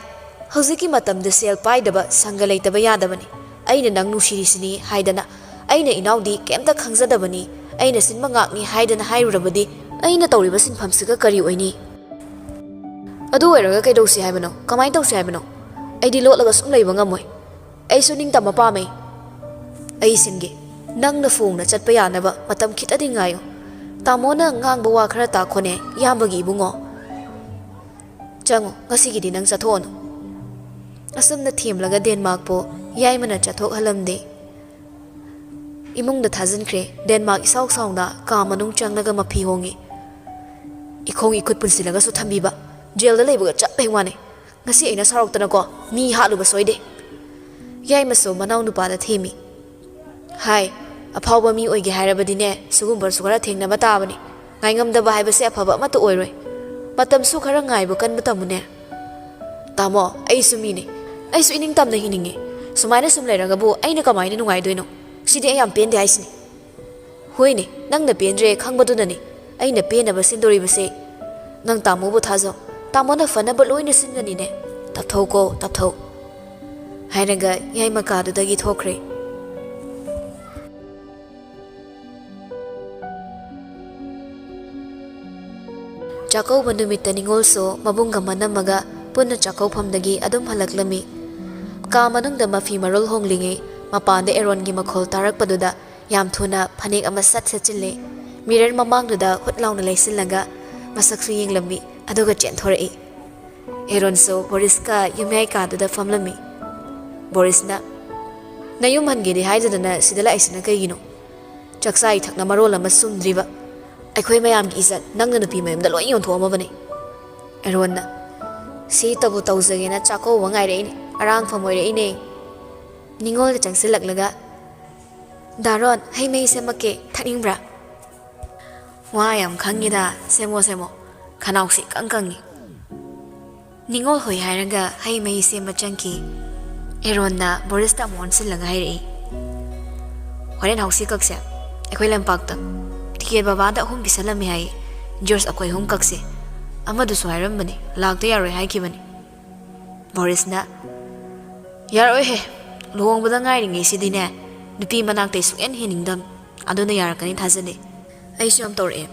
ꯍꯧꯖꯤꯛꯀꯤ ꯃꯇꯝꯗ ꯁꯦꯜ ꯄꯥꯏꯗꯕ ꯁꯪꯒ ꯂꯩꯇꯕ ꯌꯥꯗꯕꯅꯤ꯫ ꯑꯩꯅ ꯅꯪ ꯅꯨꯡꯁꯤꯔꯤꯁꯤꯅꯤ ꯍꯥꯏꯗꯅ, ꯑꯩꯅ ꯏꯅꯥꯎꯗꯤ ꯀꯩꯝꯇ ꯈꯪꯖꯗꯕꯅꯤ, ꯑꯩꯅ ꯁꯤꯟꯕ ꯉꯥꯛꯅꯤ ꯍꯥꯏꯗꯅ ꯍꯥꯏꯔꯨꯔꯕꯗꯤ, ꯑꯩꯅ ꯇꯧꯔꯤꯕ ꯁꯤꯟꯐꯝꯁꯤꯒ ꯀꯔꯤ ꯑꯣꯏꯅꯤ? ꯑꯗꯨ ꯑꯣꯏꯔꯒ ꯀꯩꯗꯧꯁꯤ ꯍꯥꯏꯕꯅꯣ? ꯀꯃꯥꯏꯅ ꯇꯧꯁꯤ ꯍꯥꯏꯕꯅꯣ? ꯑꯩꯗꯤ ꯂꯣꯠꯂꯒ ꯁꯨꯝ ꯂꯩꯕ ꯉꯝꯃꯣꯏ꯫ ꯑꯩꯁꯨ ꯅꯤꯡꯇꯝꯕ ꯄꯥꯝꯃꯦ꯫ ꯑꯩ ꯁꯤꯟꯒꯦ꯫ ꯅꯪꯅ ꯐꯣꯡꯅ ꯆꯠꯄ ꯌꯥꯅꯕ ꯃꯇꯝ ꯈꯤꯇꯗꯤ ꯉꯥꯏꯌꯨ꯫ ꯇꯥꯃꯣꯅ ꯉꯥꯡꯕ ꯋꯥ ꯈꯔ ꯇꯥꯈꯣꯅꯦ, ꯏꯌꯥꯝꯕꯒꯤ ꯏꯕꯨꯡꯉꯣ꯫ ꯆꯪꯉꯣ, ꯉꯁꯤꯒꯤꯗꯤ ꯅꯪ ꯆꯠꯊꯣꯛꯑꯅꯨ꯫ ꯑꯁꯨꯝꯅ ꯊꯦꯝꯂꯒ ꯗꯦꯟꯃꯥꯔꯛꯄꯨ ꯌꯥꯏꯃꯅ ꯆꯠꯊꯣꯛꯍꯜꯂꯝꯗꯦ꯫ ꯏꯃꯨꯡꯗ ꯊꯥꯖꯤꯟꯈ꯭ꯔꯦ꯫ ꯗꯦꯟꯃꯥꯔꯛ ꯏꯁꯥꯎ ꯁꯥꯎꯅ ꯀꯥ ꯃꯅꯨꯡ ꯆꯪꯂꯒ ꯃꯐꯤ ꯍꯣꯡꯉꯤ꯫ ꯏꯈꯣꯡ ꯏꯈꯨꯠ ꯄꯨꯟꯁꯤꯜꯂꯒꯁꯨ ꯊꯝꯕꯤꯕ꯫ ꯖꯦꯜꯗ ꯂꯩꯕꯒ ꯆꯞ ꯍꯦꯛ ꯃꯥꯟꯅꯩ꯫ ꯉꯁꯤ ꯑꯩꯅ ꯁꯥꯎꯔꯛꯇꯅꯀꯣ ꯃꯤ ꯍꯥꯠꯂꯨꯕ ꯁꯣꯏꯗꯦ꯫ ꯌꯥꯏꯃꯁꯨ ꯃꯅꯥꯎꯅꯨꯄꯥꯗ ꯊꯦꯝꯃꯤ꯫ ꯍꯥꯏ, ꯑꯐꯥꯎꯕ ꯃꯤ ꯑꯣꯏꯒꯦ ꯍꯥꯏꯔꯕꯗꯤꯅꯦ, ꯁꯤꯒꯨꯝꯕꯁꯨ ꯈꯔ ꯊꯦꯡꯅꯕ ꯇꯥꯕꯅꯤ꯫ ꯉꯥꯏꯉꯝꯗꯕ ꯍꯥꯏꯕꯁꯦ ꯑꯐꯕ ꯑꯃꯠꯇ ꯑꯣꯏꯔꯣꯏ꯫ ꯃꯇꯝꯁꯨ ꯈꯔ ꯉꯥꯏꯕ ꯀꯟꯕ ꯇꯝꯃꯨꯅꯦ꯫ ꯇꯥꯃꯣ, ꯑꯩꯁꯨ ꯃꯤꯅꯤ꯫ ꯑꯩꯁꯨ ꯏꯅꯤꯡ ꯇꯝꯅ ꯍꯤꯡꯅꯤꯡꯉꯤ꯫ ꯁꯨꯃꯥꯏꯅ ꯁꯨꯝ ꯂꯩꯔꯒꯕꯨ ꯑꯩꯅ ꯀꯃꯥꯏꯅ ꯅꯨꯡꯉꯥꯏꯗꯣꯏꯅꯣ? ꯁꯤꯗꯤ ꯑꯩ ꯌꯥꯝ ꯄꯦꯟꯗꯦ ꯍꯥꯏꯁꯤꯅꯤ꯫ ꯍꯣꯏꯅꯦ, ꯅꯪꯅ ꯄꯦꯟꯗ꯭ꯔꯦ ꯈꯪꯕꯗꯨꯅꯅꯤ ꯑꯩꯅ ꯄꯦꯟꯅꯕ ꯁꯤꯟꯗꯣꯔꯤꯕꯁꯦ꯫ ꯅꯪ ꯇꯥꯃꯣꯕꯨ ꯊꯥꯖꯧ꯫ ꯇꯥꯃꯣꯅ ꯐꯅꯕ ꯂꯣꯏꯅ ꯁꯤꯟꯒꯅꯤꯅꯦ꯫ ꯇꯞꯊꯧꯀꯣ, ꯇꯞꯊꯧ꯫ ꯍꯥꯏꯔꯒ ꯌꯥꯏꯃ ꯀꯥꯗꯨꯗꯒꯤ ꯊꯣꯛꯈ꯭ꯔꯦ꯫ ꯆꯥꯛꯀꯧꯕ ꯅꯨꯃꯤꯠꯇ ꯅꯤꯉꯣꯜꯁꯨ ꯃꯕꯨꯡꯒ ꯃꯅꯝꯃꯒ ꯄꯨꯟꯅ ꯆꯥꯛꯀꯧꯐꯝꯗꯒꯤ ꯑꯗꯨꯝ ꯍꯜꯂꯛꯂꯝꯃꯤ꯫ ꯀꯥ ꯃꯅꯨꯡꯗ ꯃꯐꯤ ꯃꯔꯣꯜ ꯍꯣꯡꯂꯤꯉꯩ ꯃꯄꯥꯟꯗ ꯑꯦꯔꯣꯟꯒꯤ ꯃꯈꯣꯜ ꯇꯥꯔꯛꯄꯗꯨꯗ ꯌꯥꯝ ꯊꯨꯅ ꯐꯅꯦꯛ ꯑꯃ ꯁꯠ ꯁꯦꯠꯆꯤꯜꯂꯦ꯫ ꯃꯤꯔꯔ ꯃꯃꯥꯡꯗꯨꯗ ꯍꯨꯠ ꯂꯥꯎꯅ ꯂꯩꯁꯤꯜꯂꯒ ꯃꯁꯛꯁꯨ ꯌꯦꯡꯂꯝꯃꯤ, ꯑꯗꯨꯒ ꯆꯦꯟꯊꯣꯔꯛꯏ꯫ ꯑꯦꯔꯣꯟꯁꯨ ꯕꯣꯔꯤꯁꯀ ꯌꯨꯝꯌꯥꯏ ꯀꯥꯗꯨꯗ ꯐꯝꯂꯝꯃꯤ꯫ ꯕꯣꯔꯤꯁꯅ, "ꯅꯌꯨꯝ ꯍꯟꯒꯦꯗꯤ ꯍꯥꯏꯗꯗꯅ ꯁꯤꯗ ꯂꯥꯛꯏꯁꯤꯅ ꯀꯩꯒꯤꯅꯣ? ꯆꯥꯛꯆꯥ ꯏꯊꯛꯅ ꯃꯔꯣꯜ ꯑꯃ ꯁꯨꯝꯗ꯭ꯔꯤꯕ꯫ ꯑꯩꯈꯣꯏ ꯃꯌꯥꯝꯒꯤ ꯏꯖꯠ ꯅꯪꯅ ꯅꯨꯄꯤ ꯃꯌꯨꯝꯗ ꯂꯣꯏ ꯌꯣꯟꯊꯣꯛꯑꯝꯃꯕꯅꯤ꯫" ꯑꯦꯔꯣꯟꯅ, "ꯁꯤ ꯇꯕꯨ ꯇꯧꯖꯒꯦꯅ ꯆꯥꯛꯀꯧꯕ ꯉꯥꯏꯔꯛꯏꯅꯦ, ꯑꯔꯥꯡꯐꯝ ꯑꯣꯏꯔꯛꯏꯅꯦ꯫" ꯅꯤꯉꯣꯜꯗ ꯆꯪꯁꯤꯜꯂꯛꯂꯒ, "ꯗꯥꯔꯣꯟ, ꯍꯩ ꯃꯍꯤ ꯁꯦꯝꯃꯛꯀꯦ, ꯊꯛꯅꯤꯡꯕ꯭ꯔꯥ?" "ꯋꯥ ꯌꯥꯝ ꯈꯪꯉꯤꯗ, ꯁꯦꯝꯃꯣ ꯁꯦꯝꯃꯣ, ꯈꯅꯥꯎꯁꯤ ꯏꯀꯪ ꯀꯪꯉꯤ꯫" ꯅꯤꯉꯣꯜ ꯍꯣꯏ ꯍꯥꯏꯔꯒ ꯍꯩ ꯃꯍꯤ ꯁꯦꯝꯕ ꯆꯪꯈꯤ꯫ ꯑꯦꯔꯣꯟꯅ ꯕꯣꯔꯤꯁꯇ ꯑꯃꯨꯛ ꯑꯣꯟꯁꯤꯜꯂꯒ ꯍꯥꯏꯔꯛꯏ, "ꯍꯣꯔꯦꯟ ꯍꯧꯁꯤ ꯀꯛꯁꯦ, ꯑꯩꯈꯣꯏ ꯂꯝꯄꯥꯛꯇ꯫ ꯇꯤꯀꯦꯠ ꯕꯕꯥꯗ ꯑꯍꯨꯝ ꯄꯤꯁꯜꯂꯝꯃꯦ ꯍꯥꯏꯌꯦ꯫ ꯖꯣꯔꯖ ꯑꯩꯈꯣꯏ ꯑꯍꯨꯝ ꯀꯛꯁꯦ꯫ ꯑꯃꯗꯨꯁꯨ ꯍꯥꯏꯔꯝꯕꯅꯤ, ꯂꯥꯛꯇ ꯌꯥꯔꯣꯏ ꯍꯥꯏꯈꯤꯕꯅꯤ꯫" ꯕꯣꯔꯤꯁꯅ, "ꯌꯥꯔꯣꯏꯍꯦ, ꯂꯨꯍꯣꯡꯕꯗ ꯉꯥꯏꯔꯤꯉꯩꯁꯤꯗꯤꯅꯦ, ꯅꯨꯄꯤ ꯃꯅꯥꯛꯇꯩ ꯁꯨꯛꯍꯦꯟ ꯍꯦꯟꯅꯤꯡꯗꯝ꯫ ꯑꯗꯨꯅ ꯌꯥꯔꯛꯀꯅꯤ ꯊꯥꯖꯗꯦ꯫ ꯑꯩꯁꯨ ꯌꯥꯝ ꯇꯧꯔꯛꯑꯦ꯫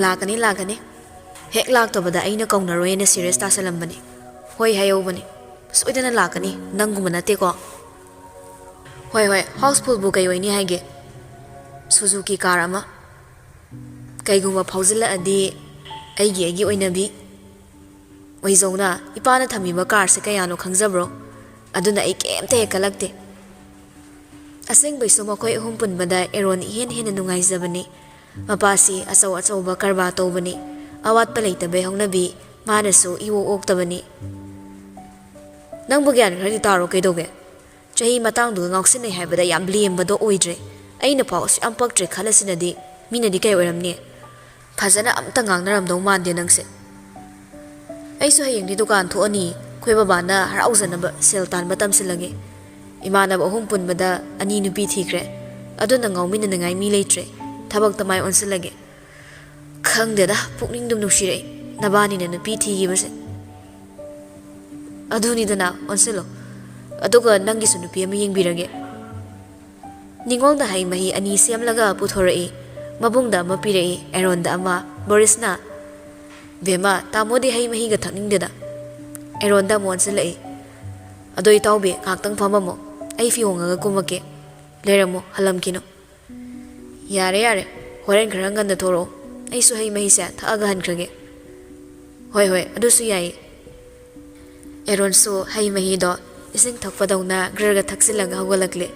ꯂꯥꯛꯀꯅꯤ, ꯂꯥꯛꯀꯅꯤ꯫ ꯍꯦꯛ ꯂꯥꯛꯇꯕꯗ ꯑꯩꯅ ꯀꯧꯅꯔꯣꯏꯅ ꯁꯤꯔꯤꯌꯁ ꯇꯥꯁꯜꯂꯝꯕꯅꯤ꯫ ꯍꯣꯏ ꯍꯥꯏꯍꯧꯕꯅꯤ꯫ ꯁꯣꯏꯗꯅ ꯂꯥꯛꯀꯅꯤ, ꯅꯪꯒꯨꯝꯕ ꯅꯠꯇꯦꯀꯣ꯫ ꯍꯣꯏ, ꯍꯣꯏ, ꯍꯥꯎꯁꯐꯨꯜꯕꯨ ꯀꯩ ꯑꯣꯏꯅꯤ ꯍꯥꯏꯒꯦ? ꯁꯨꯖꯨꯀꯤ ꯀꯥꯔ ꯑꯃ꯫ ꯀꯩꯒꯨꯝꯕ ꯐꯥꯎꯖꯤꯜꯂꯛꯑꯗꯤ ꯑꯩꯒꯤ, ꯑꯩꯒꯤ ꯑꯣꯏꯅꯕꯤ꯫ ꯑꯣꯏꯖꯧꯅ, ꯏꯄꯥꯅ ꯊꯝꯃꯤꯕ ꯀꯥꯔꯁꯦ ꯀꯌꯥꯅꯣ ꯈꯪꯖꯕ꯭ꯔꯣ? ꯑꯗꯨꯅ ꯑꯩ ꯀꯩꯝꯇ ꯍꯦꯛ ꯀꯜꯂꯛꯇꯦ꯫" ꯑꯁꯦꯡꯕꯩꯁꯨ ꯃꯈꯣꯏ ꯑꯍꯨꯝ ꯄꯨꯟꯕꯗ ꯑꯦꯔꯣꯟ ꯏꯍꯦꯟ ꯍꯦꯟꯅ ꯅꯨꯡꯉꯥꯏꯖꯕꯅꯤ꯫ ꯃꯄꯥꯁꯤ ꯑꯆꯧ ꯑꯆꯧꯕ ꯀꯔꯕꯥꯔ ꯇꯧꯕꯅꯤ꯫ ꯑꯋꯥꯠꯄ ꯂꯩꯇꯕꯩ ꯍꯧꯅꯕꯤ, ꯃꯥꯅꯁꯨ ꯏꯑꯣꯛ ꯑꯣꯛꯇꯕꯅꯤ꯫ "ꯅꯪꯕꯨ ꯒ꯭ꯌꯥꯟ ꯈꯔꯗꯤ ꯇꯥꯔꯣ, ꯀꯩꯗꯧꯒꯦ? ꯆꯍꯤ ꯃꯇꯥꯡꯗꯨꯒ ꯉꯥꯎꯁꯤꯟꯅꯩ ꯍꯥꯏꯕꯗ ꯌꯥꯝ ꯂꯦꯝꯕꯗꯣ ꯑꯣꯏꯗ꯭ꯔꯦ꯫ ꯑꯩꯅ ꯄꯥꯎ ꯑꯁꯨꯛ ꯌꯥꯝ ꯄꯛꯇ꯭ꯔꯦ ꯈꯜꯂꯁꯤꯅꯗꯤ ꯃꯤꯅꯗꯤ ꯀꯩ ꯑꯣꯏꯔꯝꯅꯤ? ꯐꯖꯅ ꯑꯝꯇ ꯉꯥꯡꯅꯔꯝꯗꯧ ꯃꯥꯟꯗꯦ ꯅꯪꯁꯦ꯫ ꯑꯩꯁꯨ ꯍꯌꯦꯡꯗꯤ ꯗꯨꯀꯥꯟ ꯊꯣꯛꯑꯅꯤ꯫ ꯑꯩꯈꯣꯏ ꯕꯕꯥꯅ ꯍꯔꯥꯎꯖꯅꯕ ꯁꯦꯜ ꯇꯥꯟꯕ ꯇꯝꯁꯤꯜꯂꯒꯦ꯫ ꯏꯃꯥꯟꯅꯕ ꯑꯍꯨꯝ ꯄꯨꯟꯕꯗ ꯑꯅꯤ ꯅꯨꯄꯤ ꯊꯤꯈ꯭ꯔꯦ꯫ ꯑꯗꯨꯅ ꯉꯥꯎꯃꯤꯟꯅꯅꯤꯡꯉꯥꯏ ꯃꯤ ꯂꯩꯇ꯭ꯔꯦ꯫ ꯊꯕꯛꯇ ꯃꯥꯏ ꯑꯣꯟꯁꯤꯜꯂꯒꯦ꯫ ꯈꯪꯗꯦꯗ, ꯄꯨꯛꯅꯤꯡꯗꯨꯝ ꯅꯨꯡꯁꯤꯔꯛꯏ ꯅꯕꯥꯅꯤꯅ ꯅꯨꯄꯤ ꯊꯤꯈꯤꯕꯁꯦ꯫ ꯑꯗꯨꯅꯤꯗꯅ, ꯑꯣꯟꯁꯤꯜꯂꯣ꯫ ꯑꯗꯨꯒ ꯅꯪꯒꯤꯁꯨ ꯅꯨꯄꯤ ꯑꯃ ꯌꯦꯡꯕꯤꯔꯒꯦ꯫ ꯅꯤꯉꯣꯜꯅ ꯍꯩ ꯃꯍꯤ ꯑꯅꯤ ꯁꯦꯝꯂꯒ ꯄꯨꯊꯣꯔꯛꯏ꯫ ꯃꯕꯨꯡꯗ ꯑꯃ ꯄꯤꯔꯛꯏ, ꯑꯦꯔꯣꯟꯗ ꯑꯃ꯫ ꯕꯣꯔꯤꯁꯅ, "ꯕꯦꯝꯃ, ꯇꯥꯃꯣꯗꯤ ꯍꯩ ꯃꯍꯤꯒ ꯊꯛꯅꯤꯡꯗꯦꯗ"꯫ ꯑꯦꯔꯣꯟꯗ ꯑꯃꯨꯛ ꯑꯣꯟꯁꯤꯜꯂꯛꯏ꯫ "ꯑꯗꯣ ꯏꯇꯥꯎꯕꯤ, ꯉꯥꯏꯍꯥꯛꯇꯪ ꯐꯝꯃꯝꯃꯣ꯫ ꯑꯩ ꯐꯤ ꯍꯣꯡꯉꯒ ꯀꯨꯝꯃꯛꯀꯦ꯫ ꯂꯩꯔꯝꯃꯣ, ꯍꯜꯂꯝꯈꯤꯅꯨ"꯫ "ꯌꯥꯔꯦ, ꯌꯥꯔꯦ꯫ ꯍꯣꯔꯦꯟ ꯈꯔ ꯉꯟꯅ ꯊꯣꯔꯛꯑꯣ꯫ ꯑꯩꯁꯨ ꯍꯩ ꯃꯍꯤꯁꯦ ꯊꯛꯑꯒ ꯍꯟꯈ꯭ꯔꯒꯦ"꯫ "ꯍꯣꯏ, ꯍꯣꯏ, ꯑꯗꯨꯁꯨ ꯌꯥꯏꯌꯦ"꯫ ꯑꯦꯔꯣꯟꯁꯨ ꯍꯩ ꯃꯍꯤꯗꯣ ꯏꯁꯤꯡ ꯊꯛꯄꯗꯧꯅ ꯒ꯭ꯔꯒ ꯊꯛꯆꯤꯜꯂꯒ ꯍꯧꯒꯠꯂꯛꯂꯦ꯫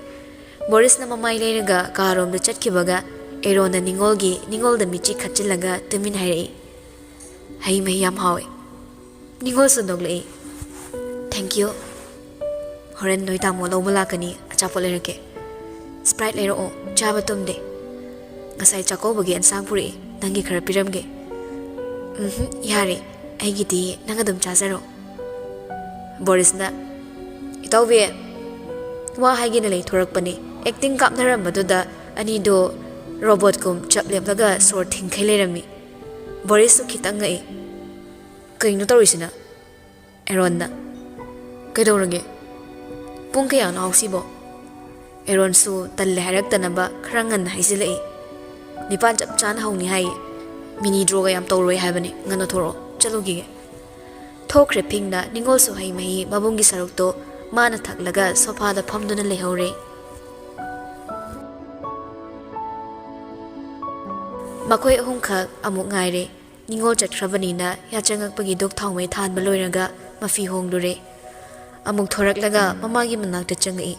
ꯕꯣꯔꯤꯁꯅ ꯃꯃꯥꯏ ꯂꯩꯔꯒ ꯀꯥꯔꯣꯝꯗ ꯆꯠꯈꯤꯕꯒ ꯑꯦꯔꯣꯟꯅ ꯅꯤꯉꯣꯜꯒꯤ, ꯅꯤꯉꯣꯜꯗ ꯃꯤꯠꯆꯤ ꯈꯠꯆꯤꯜꯂꯒ ꯇꯨꯃꯤꯟ ꯍꯥꯏꯔꯛꯏ, "ꯍꯩ ꯃꯍꯤ ꯌꯥꯝ ꯍꯥꯎꯋꯦ"꯫ ꯅꯤꯉꯣꯜꯁꯨ ꯅꯣꯛꯂꯛꯏ꯫ "Thank you꯫ ꯍꯣꯔꯦꯟ ꯅꯣꯏ ꯇꯥꯃꯣ ꯂꯧꯕ ꯂꯥꯛꯀꯅꯤ, ꯑꯆꯥꯄꯣꯠ ꯂꯩꯔꯛꯀꯦ"꯫ "Sprite ꯂꯩꯔꯛꯑꯣ, ꯆꯥꯕ ꯇꯨꯝꯗꯦ"꯫ "ꯉꯁꯥꯏ ꯆꯥꯛꯀꯧꯕꯒꯤ ꯑꯦꯟꯁꯥꯡ ꯄꯨꯔꯛꯏ, ꯅꯪꯒꯤ ꯈꯔ ꯄꯤꯔꯝꯒꯦ"꯫ "ꯎꯝꯍꯨꯝ, ꯌꯥꯔꯦ, ꯑꯩꯒꯤꯗꯤ ꯅꯪ ꯑꯗꯨꯝ ꯆꯥꯖꯔꯣ"꯫ ꯕꯣꯔꯤꯁꯅ, "ꯏꯇꯥꯎꯕꯤ, ꯋꯥ ꯍꯥꯏꯒꯦꯅ ꯂꯩꯊꯣꯔꯛꯄꯅꯤ"꯫ ꯑꯦꯛꯇꯤꯡ ꯀꯥꯞꯅꯔꯝꯕꯗꯨꯗ ꯑꯅꯤꯗꯣ ꯔꯣꯕꯣꯠꯀꯨꯝ ꯆꯞ ꯂꯦꯞꯂꯒ ꯁꯣꯔ ꯊꯤꯡꯈꯩ ꯂꯩꯔꯝꯃꯤ꯫ ꯕꯣꯔꯤꯁꯁꯨ ꯈꯤꯇꯪ ꯉꯛꯏ꯫ "ꯀꯩꯅꯣ ꯇꯧꯔꯤꯁꯤꯅ?" ꯑꯦꯔꯣꯟꯅ, "ꯀꯩꯗꯧꯔꯒꯦ? ꯄꯨꯡ ꯀꯌꯥꯅꯣ ꯍꯧꯁꯤꯕꯣ?" ꯑꯦꯔꯣꯟꯁꯨ ꯇꯜꯂꯦ ꯍꯥꯏꯔꯛꯇꯅꯕ ꯈꯔ ꯉꯟꯅ ꯍꯥꯏꯖꯤꯜꯂꯛꯏ꯫ "ꯅꯤꯄꯥꯟ ꯆꯞ ꯆꯥꯅ ꯍꯧꯅꯤ ꯍꯥꯏꯌꯦ꯫ ꯃꯤꯅꯤ ꯗ꯭ꯔꯣꯒ ꯌꯥꯝ ꯇꯧꯔꯣꯏ ꯍꯥꯏꯕꯅꯦ꯫ ꯉꯟꯅ ꯊꯣꯔꯛꯑꯣ, ꯆꯠꯂꯨꯈꯤꯒꯦ"꯫ ꯊꯣꯛꯈ꯭ꯔꯦ ꯐꯤꯡꯅ꯫ ꯅꯤꯉꯣꯜꯁꯨ ꯍꯩ ꯃꯍꯤ ꯃꯕꯨꯡꯒꯤ ꯁꯔꯨꯛꯇꯣ ꯃꯥꯅ ꯊꯛꯂꯒ ꯁꯣꯐꯥꯗ ꯐꯝꯗꯨꯅ ꯂꯩꯍꯧꯔꯦ꯫ ꯃꯈꯣꯏ ꯑꯍꯨꯝꯈꯛ ꯑꯃꯨꯛ ꯉꯥꯏꯔꯦ꯫ ꯅꯤꯉꯣꯜ ꯆꯠꯈ꯭ꯔꯕꯅꯤꯅ ꯌꯥꯆꯪꯉꯛꯄꯒꯤ ꯙꯨꯞ ꯊꯥꯎꯃꯩ ꯊꯥꯟꯕ ꯂꯣꯏꯔꯒ ꯃꯐꯤ ꯍꯣꯡꯂꯨꯔꯦ꯫ ꯑꯃꯨꯛ ꯊꯣꯔꯛꯂꯒ ꯃꯃꯥꯒꯤ ꯃꯅꯥꯛꯇ ꯆꯪꯉꯛꯏ꯫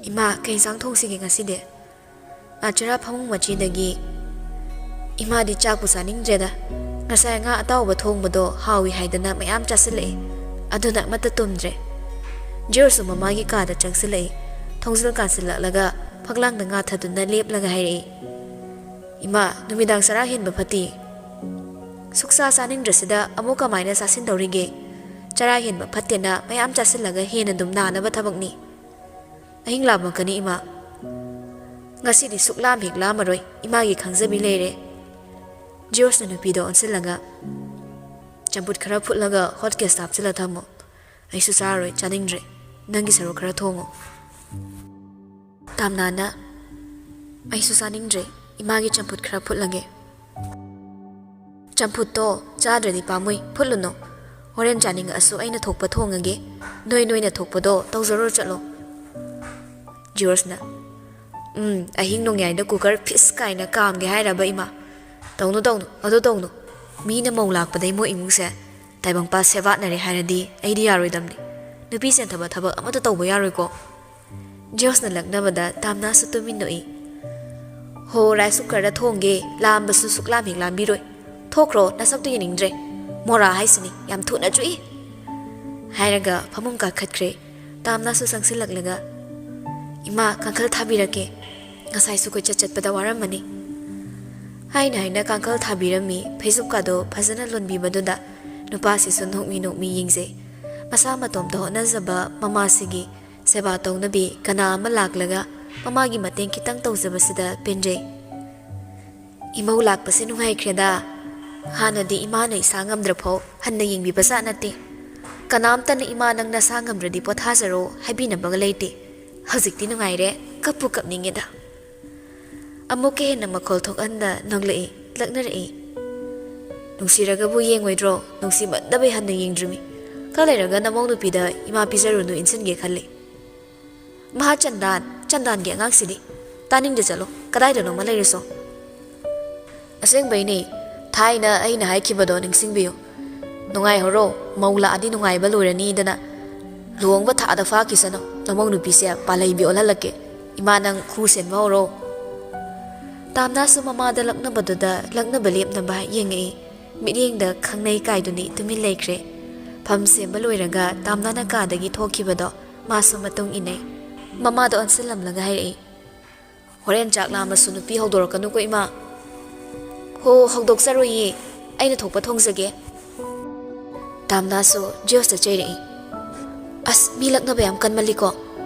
"ꯏꯃꯥ, ꯀꯩ ꯏꯟꯁꯥꯡ ꯊꯣꯡꯁꯤꯒꯦ ꯉꯁꯤꯗꯤ?" ꯑꯥ, ꯆꯔꯥ ꯐꯃꯨꯡ ꯃꯆꯤꯗꯒꯤ, "ꯏꯃꯥꯗꯤ ꯆꯥꯛꯄꯨ ꯆꯥꯅꯤꯡꯗ꯭ꯔꯦꯗ꯫ ꯉꯁꯥꯏ ꯉꯥ ꯑꯇꯥꯎꯕ ꯊꯣꯡꯕꯗꯣ ꯍꯥꯎꯏ ꯍꯥꯏꯗꯅ ꯃꯌꯥꯝ ꯆꯥꯁꯤꯜꯂꯛꯑꯦ꯫ ꯑꯗꯨꯅ ꯑꯃꯠꯇ ꯇꯨꯝꯗ꯭ꯔꯦ"꯫ ꯖꯣꯔꯖꯁꯨ ꯃꯃꯥꯒꯤ ꯀꯥꯗ ꯆꯪꯁꯤꯜꯂꯛꯏ꯫ ꯊꯣꯡꯖꯤꯜ ꯀꯥꯟꯁꯤꯜꯂꯛꯂꯒ ꯐꯛꯂꯥꯡꯗ ꯉꯥ ꯊꯥꯗꯨꯅ ꯂꯦꯞꯂꯒ ꯍꯥꯏꯔꯛꯏ, "ꯏꯃꯥ, ꯅꯨꯃꯤꯗꯥꯡ ꯆꯔꯥ ꯍꯦꯟꯕ ꯐꯠꯇꯦ꯫ ꯁꯨꯛꯆꯥ ꯆꯥꯅꯤꯡꯗ꯭ꯔꯁꯤꯗ ꯑꯃꯨꯛ ꯀꯃꯥꯏꯅ ꯆꯥꯁꯤꯟꯗꯧꯔꯤꯒꯦ? ꯆꯔꯥ ꯍꯦꯟꯕ ꯐꯠꯇꯦꯅ ꯃꯌꯥꯝ ꯆꯥꯁꯤꯜꯂꯒ ꯍꯦꯟꯅ ꯑꯗꯨꯝ ꯅꯥꯅꯕ ꯊꯕꯛꯅꯤ꯫ ꯑꯍꯤꯡ ꯂꯥꯝꯃꯛꯀꯅꯤ, ꯏꯃꯥ꯫ ꯉꯁꯤꯗꯤ ꯁꯨꯛꯂꯥꯝ ꯍꯦꯛ ꯂꯥꯝꯃꯔꯣꯏ, ꯏꯃꯥꯒꯤ ꯈꯪꯖꯕꯤ ꯂꯩꯔꯦ"꯫ ꯖꯣꯔꯖꯅ ꯅꯨꯄꯤꯗ ꯑꯣꯟꯁꯤꯜꯂꯒ, "ꯆꯝꯐꯨꯠ ꯈꯔ ꯐꯨꯠꯂꯒ ꯍꯣꯠ ꯀꯦꯁꯇ ꯍꯥꯞꯆꯤꯜꯂ ꯊꯝꯃꯣ꯫ ꯑꯩꯁꯨ ꯆꯥꯔꯔꯣꯏ, ꯆꯥꯅꯤꯡꯗ꯭ꯔꯦ꯫ ꯅꯪꯒꯤ ꯁꯔꯨꯛ ꯈꯔ ꯊꯣꯡꯉꯣ"꯫ ꯇꯥꯝꯅꯥꯅ, "ꯑꯩꯁꯨ ꯆꯥꯅꯤꯡꯗ꯭ꯔꯦ, ꯏꯃꯥꯒꯤ ꯆꯝꯐꯨꯠ ꯈꯔ ꯐꯨꯠꯂꯒꯦ"꯫ "ꯆꯝꯐꯨꯠꯇꯣ ꯆꯥꯗ꯭ꯔꯗꯤ ꯄꯥꯝꯃꯨꯏ, ꯐꯨꯠꯂꯨꯅꯨ꯫ ꯍꯣꯔꯦꯟ ꯆꯥꯅꯤꯡꯉꯛꯑꯁꯨ ꯑꯩꯅ ꯊꯣꯛꯄ ꯊꯣꯡꯉꯒꯦ꯫ ꯅꯣꯏ ꯅꯣꯏꯅ ꯊꯣꯛꯄꯗꯣ ꯇꯧꯖꯔꯨꯔꯣ ꯆꯠꯂꯣ"꯫ ꯖꯣꯔꯖꯅ, "ꯎꯝ, ꯑꯍꯤꯡ ꯅꯣꯡꯌꯥꯏꯗ ꯀꯨꯀꯔ ꯐꯤꯁ ꯀꯥꯏꯅ ꯀꯥꯝꯒꯦ ꯍꯥꯏꯔꯕ, ꯏꯃꯥ? ꯇꯧꯅꯨ, ꯇꯧꯅꯨ, ꯑꯗꯨ ꯇꯧꯅꯨ꯫ ꯃꯤꯅ ꯃꯧ ꯂꯥꯛꯄꯗꯩ ꯃꯣꯏ ꯏꯃꯨꯡꯁꯦ ꯇꯥꯏꯕꯪꯄꯥꯟ ꯁꯦꯕꯥꯠꯅꯔꯦ ꯍꯥꯏꯔꯗꯤ ꯑꯩꯗꯤ ꯌꯥꯔꯣꯏꯗꯝꯅꯤ꯫ ꯅꯨꯄꯤ ꯆꯦꯟꯊꯕ ꯊꯕꯛ ꯑꯃꯠꯇ ꯇꯧꯕ ꯌꯥꯔꯣꯏꯀꯣ"꯫ ꯖꯣꯔꯖꯅ ꯂꯛꯅꯕꯗ ꯇꯥꯝꯅꯥꯁꯨ ꯇꯨꯃꯤꯟ ꯅꯣꯛꯏ꯫ "ꯍꯣ, ꯔꯥꯏꯁ ꯀꯨꯀꯔꯗ ꯊꯣꯡꯒꯦ, ꯂꯥꯝꯕꯁꯨ ꯁꯨꯛꯂꯥꯝ ꯍꯦꯛ ꯂꯥꯝꯕꯤꯔꯣꯏ꯫ ꯊꯣꯛꯈ꯭ꯔꯣ, ꯅꯁꯛꯇꯨ ꯌꯦꯡꯅꯤꯡꯗ꯭ꯔꯦ꯫ ꯃꯣꯔꯥ ꯍꯥꯏꯁꯤꯅꯤ, ꯌꯥꯝ ꯊꯨꯅ ꯆꯨꯏ"꯫ ꯍꯥꯏꯔꯒ ꯐꯃꯨꯡ ꯀꯥꯈꯠꯈ꯭ꯔꯦ꯫ ꯇꯥꯝꯅꯥꯁꯨ ꯆꯪꯁꯤꯜꯂꯛꯂꯒ, "ꯏꯃꯥ, ꯀꯥꯡꯈꯜ ꯊꯥꯕꯤꯔꯛꯀꯦ꯫ ꯉꯁꯥꯏꯁꯨ ꯀꯣꯏꯆꯠ ꯆꯠꯄꯗ ꯋꯥꯔꯝꯃꯅꯤ"꯫ ꯍꯥꯏꯅ ꯍꯥꯏꯅ ꯀꯥꯡꯈꯜ ꯊꯥꯕꯤꯔꯝꯃꯤ꯫ ꯐꯩꯖꯨꯞꯀꯥꯗꯣ ꯐꯖꯅ ꯂꯣꯟꯕꯤꯕꯗꯨꯗ ꯅꯨꯄꯥꯁꯤꯁꯨ ꯅꯣꯛꯃꯤ ꯅꯣꯛꯃꯤ ꯌꯦꯡꯖꯩ꯫ ꯃꯁꯥ ꯃꯇꯣꯝꯇ ꯍꯣꯠꯅꯖꯕ ꯃꯃꯥꯁꯤꯒꯤ ꯁꯦꯕꯥ ꯇꯧꯅꯕꯤ ꯀꯅꯥ ꯑꯃ ꯂꯥꯛꯂꯒ ꯃꯃꯥꯒꯤ ꯃꯇꯦꯡ ꯈꯤꯇꯪ ꯇꯧꯖꯕꯁꯤꯗ ꯄꯦꯟꯖꯩ꯫ "ꯏꯃꯧ ꯂꯥꯛꯄꯁꯦ ꯅꯨꯡꯉꯥꯏꯈ꯭ꯔꯦꯗ꯫ ꯍꯥꯟꯅꯗꯤ ꯏꯃꯥꯅ ꯏꯁꯥ ꯉꯝꯗ꯭ꯔꯐꯥꯎ ꯍꯟꯅ ꯌꯦꯡꯕꯤꯕ ꯖꯥꯠ ꯅꯠꯇꯦ꯫ ꯀꯅꯥꯝꯇꯅ 'ꯏꯃꯥ, ꯅꯪ ꯅꯁꯥ ꯉꯝꯗ꯭ꯔꯗꯤ ꯄꯣꯊꯥꯖꯔꯣ' ꯍꯥꯏꯕꯤꯅꯕꯒ ꯂꯩꯇꯦ꯫ ꯍꯧꯖꯤꯛꯇꯤ ꯅꯨꯡꯉꯥꯏꯔꯦ, ꯀꯞꯄꯨ ꯀꯞꯅꯤꯡꯉꯦꯗ"꯫ ꯑꯃꯨꯛꯀ ꯍꯦꯟꯅ ꯃꯈꯣꯜ ꯊꯣꯛꯍꯟꯗ ꯅꯣꯛꯂꯛꯏ, ꯂꯛꯅꯔꯛꯏ꯫ "ꯅꯨꯡꯁꯤꯔꯒꯕꯨ ꯌꯦꯡꯉꯣꯏꯗ꯭ꯔꯣ? ꯅꯨꯡꯁꯤꯃꯟꯗꯕꯩ ꯍꯟꯅ ꯌꯦꯡꯗ꯭ꯔꯤꯃꯤ꯫ ꯈꯔ ꯂꯩꯔꯒ ꯅꯃꯧ ꯅꯨꯄꯤꯗ 'ꯏꯃꯥ ꯄꯤꯖꯔꯨꯅꯨ' ꯏꯟꯁꯤꯟꯒꯦ ꯈꯜꯂꯤ"꯫ "ꯃꯍꯥ ꯆꯟꯗꯥꯟ, ꯆꯟꯗꯥꯟꯒꯤ ꯑꯉꯥꯡꯁꯤꯗꯤ꯫ ꯇꯥꯅꯤꯡꯗꯦ, ꯆꯠꯂꯣ, ꯀꯗꯥꯏꯗꯅꯣꯃ ꯂꯩꯔꯨꯁꯣ"꯫ "ꯑꯁꯦꯡꯕꯩꯅꯦ, ꯊꯥꯏꯅ ꯑꯩꯅ ꯍꯥꯏꯈꯤꯕꯗꯣ ꯅꯤꯡꯁꯤꯡꯕꯤꯌꯨ꯫ ꯅꯨꯡꯉꯥꯏꯍꯧꯔꯣ, ꯃꯧ ꯂꯥꯛꯑꯗꯤ ꯅꯨꯡꯉꯥꯏꯕ ꯂꯣꯏꯔꯅꯤꯗꯅ꯫ ꯂꯨꯍꯣꯡꯕ ꯊꯥꯗ ꯐꯥꯈꯤꯁꯅꯨ, ꯅꯃꯧ ꯅꯨꯄꯤꯁꯦ ꯄꯥꯜꯂꯩꯕꯤ ꯑꯣꯜꯍꯜꯂꯛꯀꯦ꯫ ꯏꯃꯥ, ꯅꯪ ꯈꯨ ꯁꯦꯟꯕ ꯍꯧꯔꯣ"꯫ ꯇꯥꯝꯅꯥꯁꯨ ꯃꯃꯥꯗ ꯂꯛꯅꯕꯗꯨꯗ ꯂꯛꯅꯕ ꯂꯦꯞꯅꯕ ꯌꯦꯡꯉꯛꯏ꯫ ꯃꯤꯠꯌꯦꯡꯗ ꯈꯪꯅꯩ ꯀꯥꯏꯗꯨꯅꯤ ꯇꯨꯃꯤꯟ ꯂꯩꯈ꯭ꯔꯦ꯫ ꯐꯝ ꯁꯦꯝꯕ ꯂꯣꯏꯔꯒ ꯇꯥꯝꯅꯥꯅ ꯀꯥꯗꯒꯤ ꯊꯣꯛꯈꯤꯕꯗꯣ ꯃꯥꯁꯨ ꯃꯇꯨꯡ ꯏꯟꯅꯩ꯫ ꯃꯃꯥꯗꯣ ꯑꯣꯟꯁꯤꯜꯂꯝꯂꯒ ꯍꯥꯏꯔꯛꯏ, "ꯍꯣꯔꯦꯟ ꯆꯥꯛ ꯂꯥꯝꯃꯁꯨ ꯅꯨꯄꯤ ꯍꯧꯗꯣꯔꯛꯀꯅꯨꯀꯣ, ꯏꯃꯥ꯫" "ꯍꯣ, ꯍꯧꯗꯣꯛꯆꯔꯣꯏꯌꯦ, ꯑꯩꯅ ꯊꯣꯛꯄ ꯊꯣꯡꯖꯒꯦ꯫" ꯇꯥꯝꯅꯥꯁꯨ ꯖꯤꯌꯣꯁꯇ ꯆꯩꯔꯛꯏ, "ꯑꯁ, ꯃꯤ ꯂꯛꯅꯕ ꯌꯥꯝ ꯀꯟꯃꯜꯂꯤꯀꯣ꯫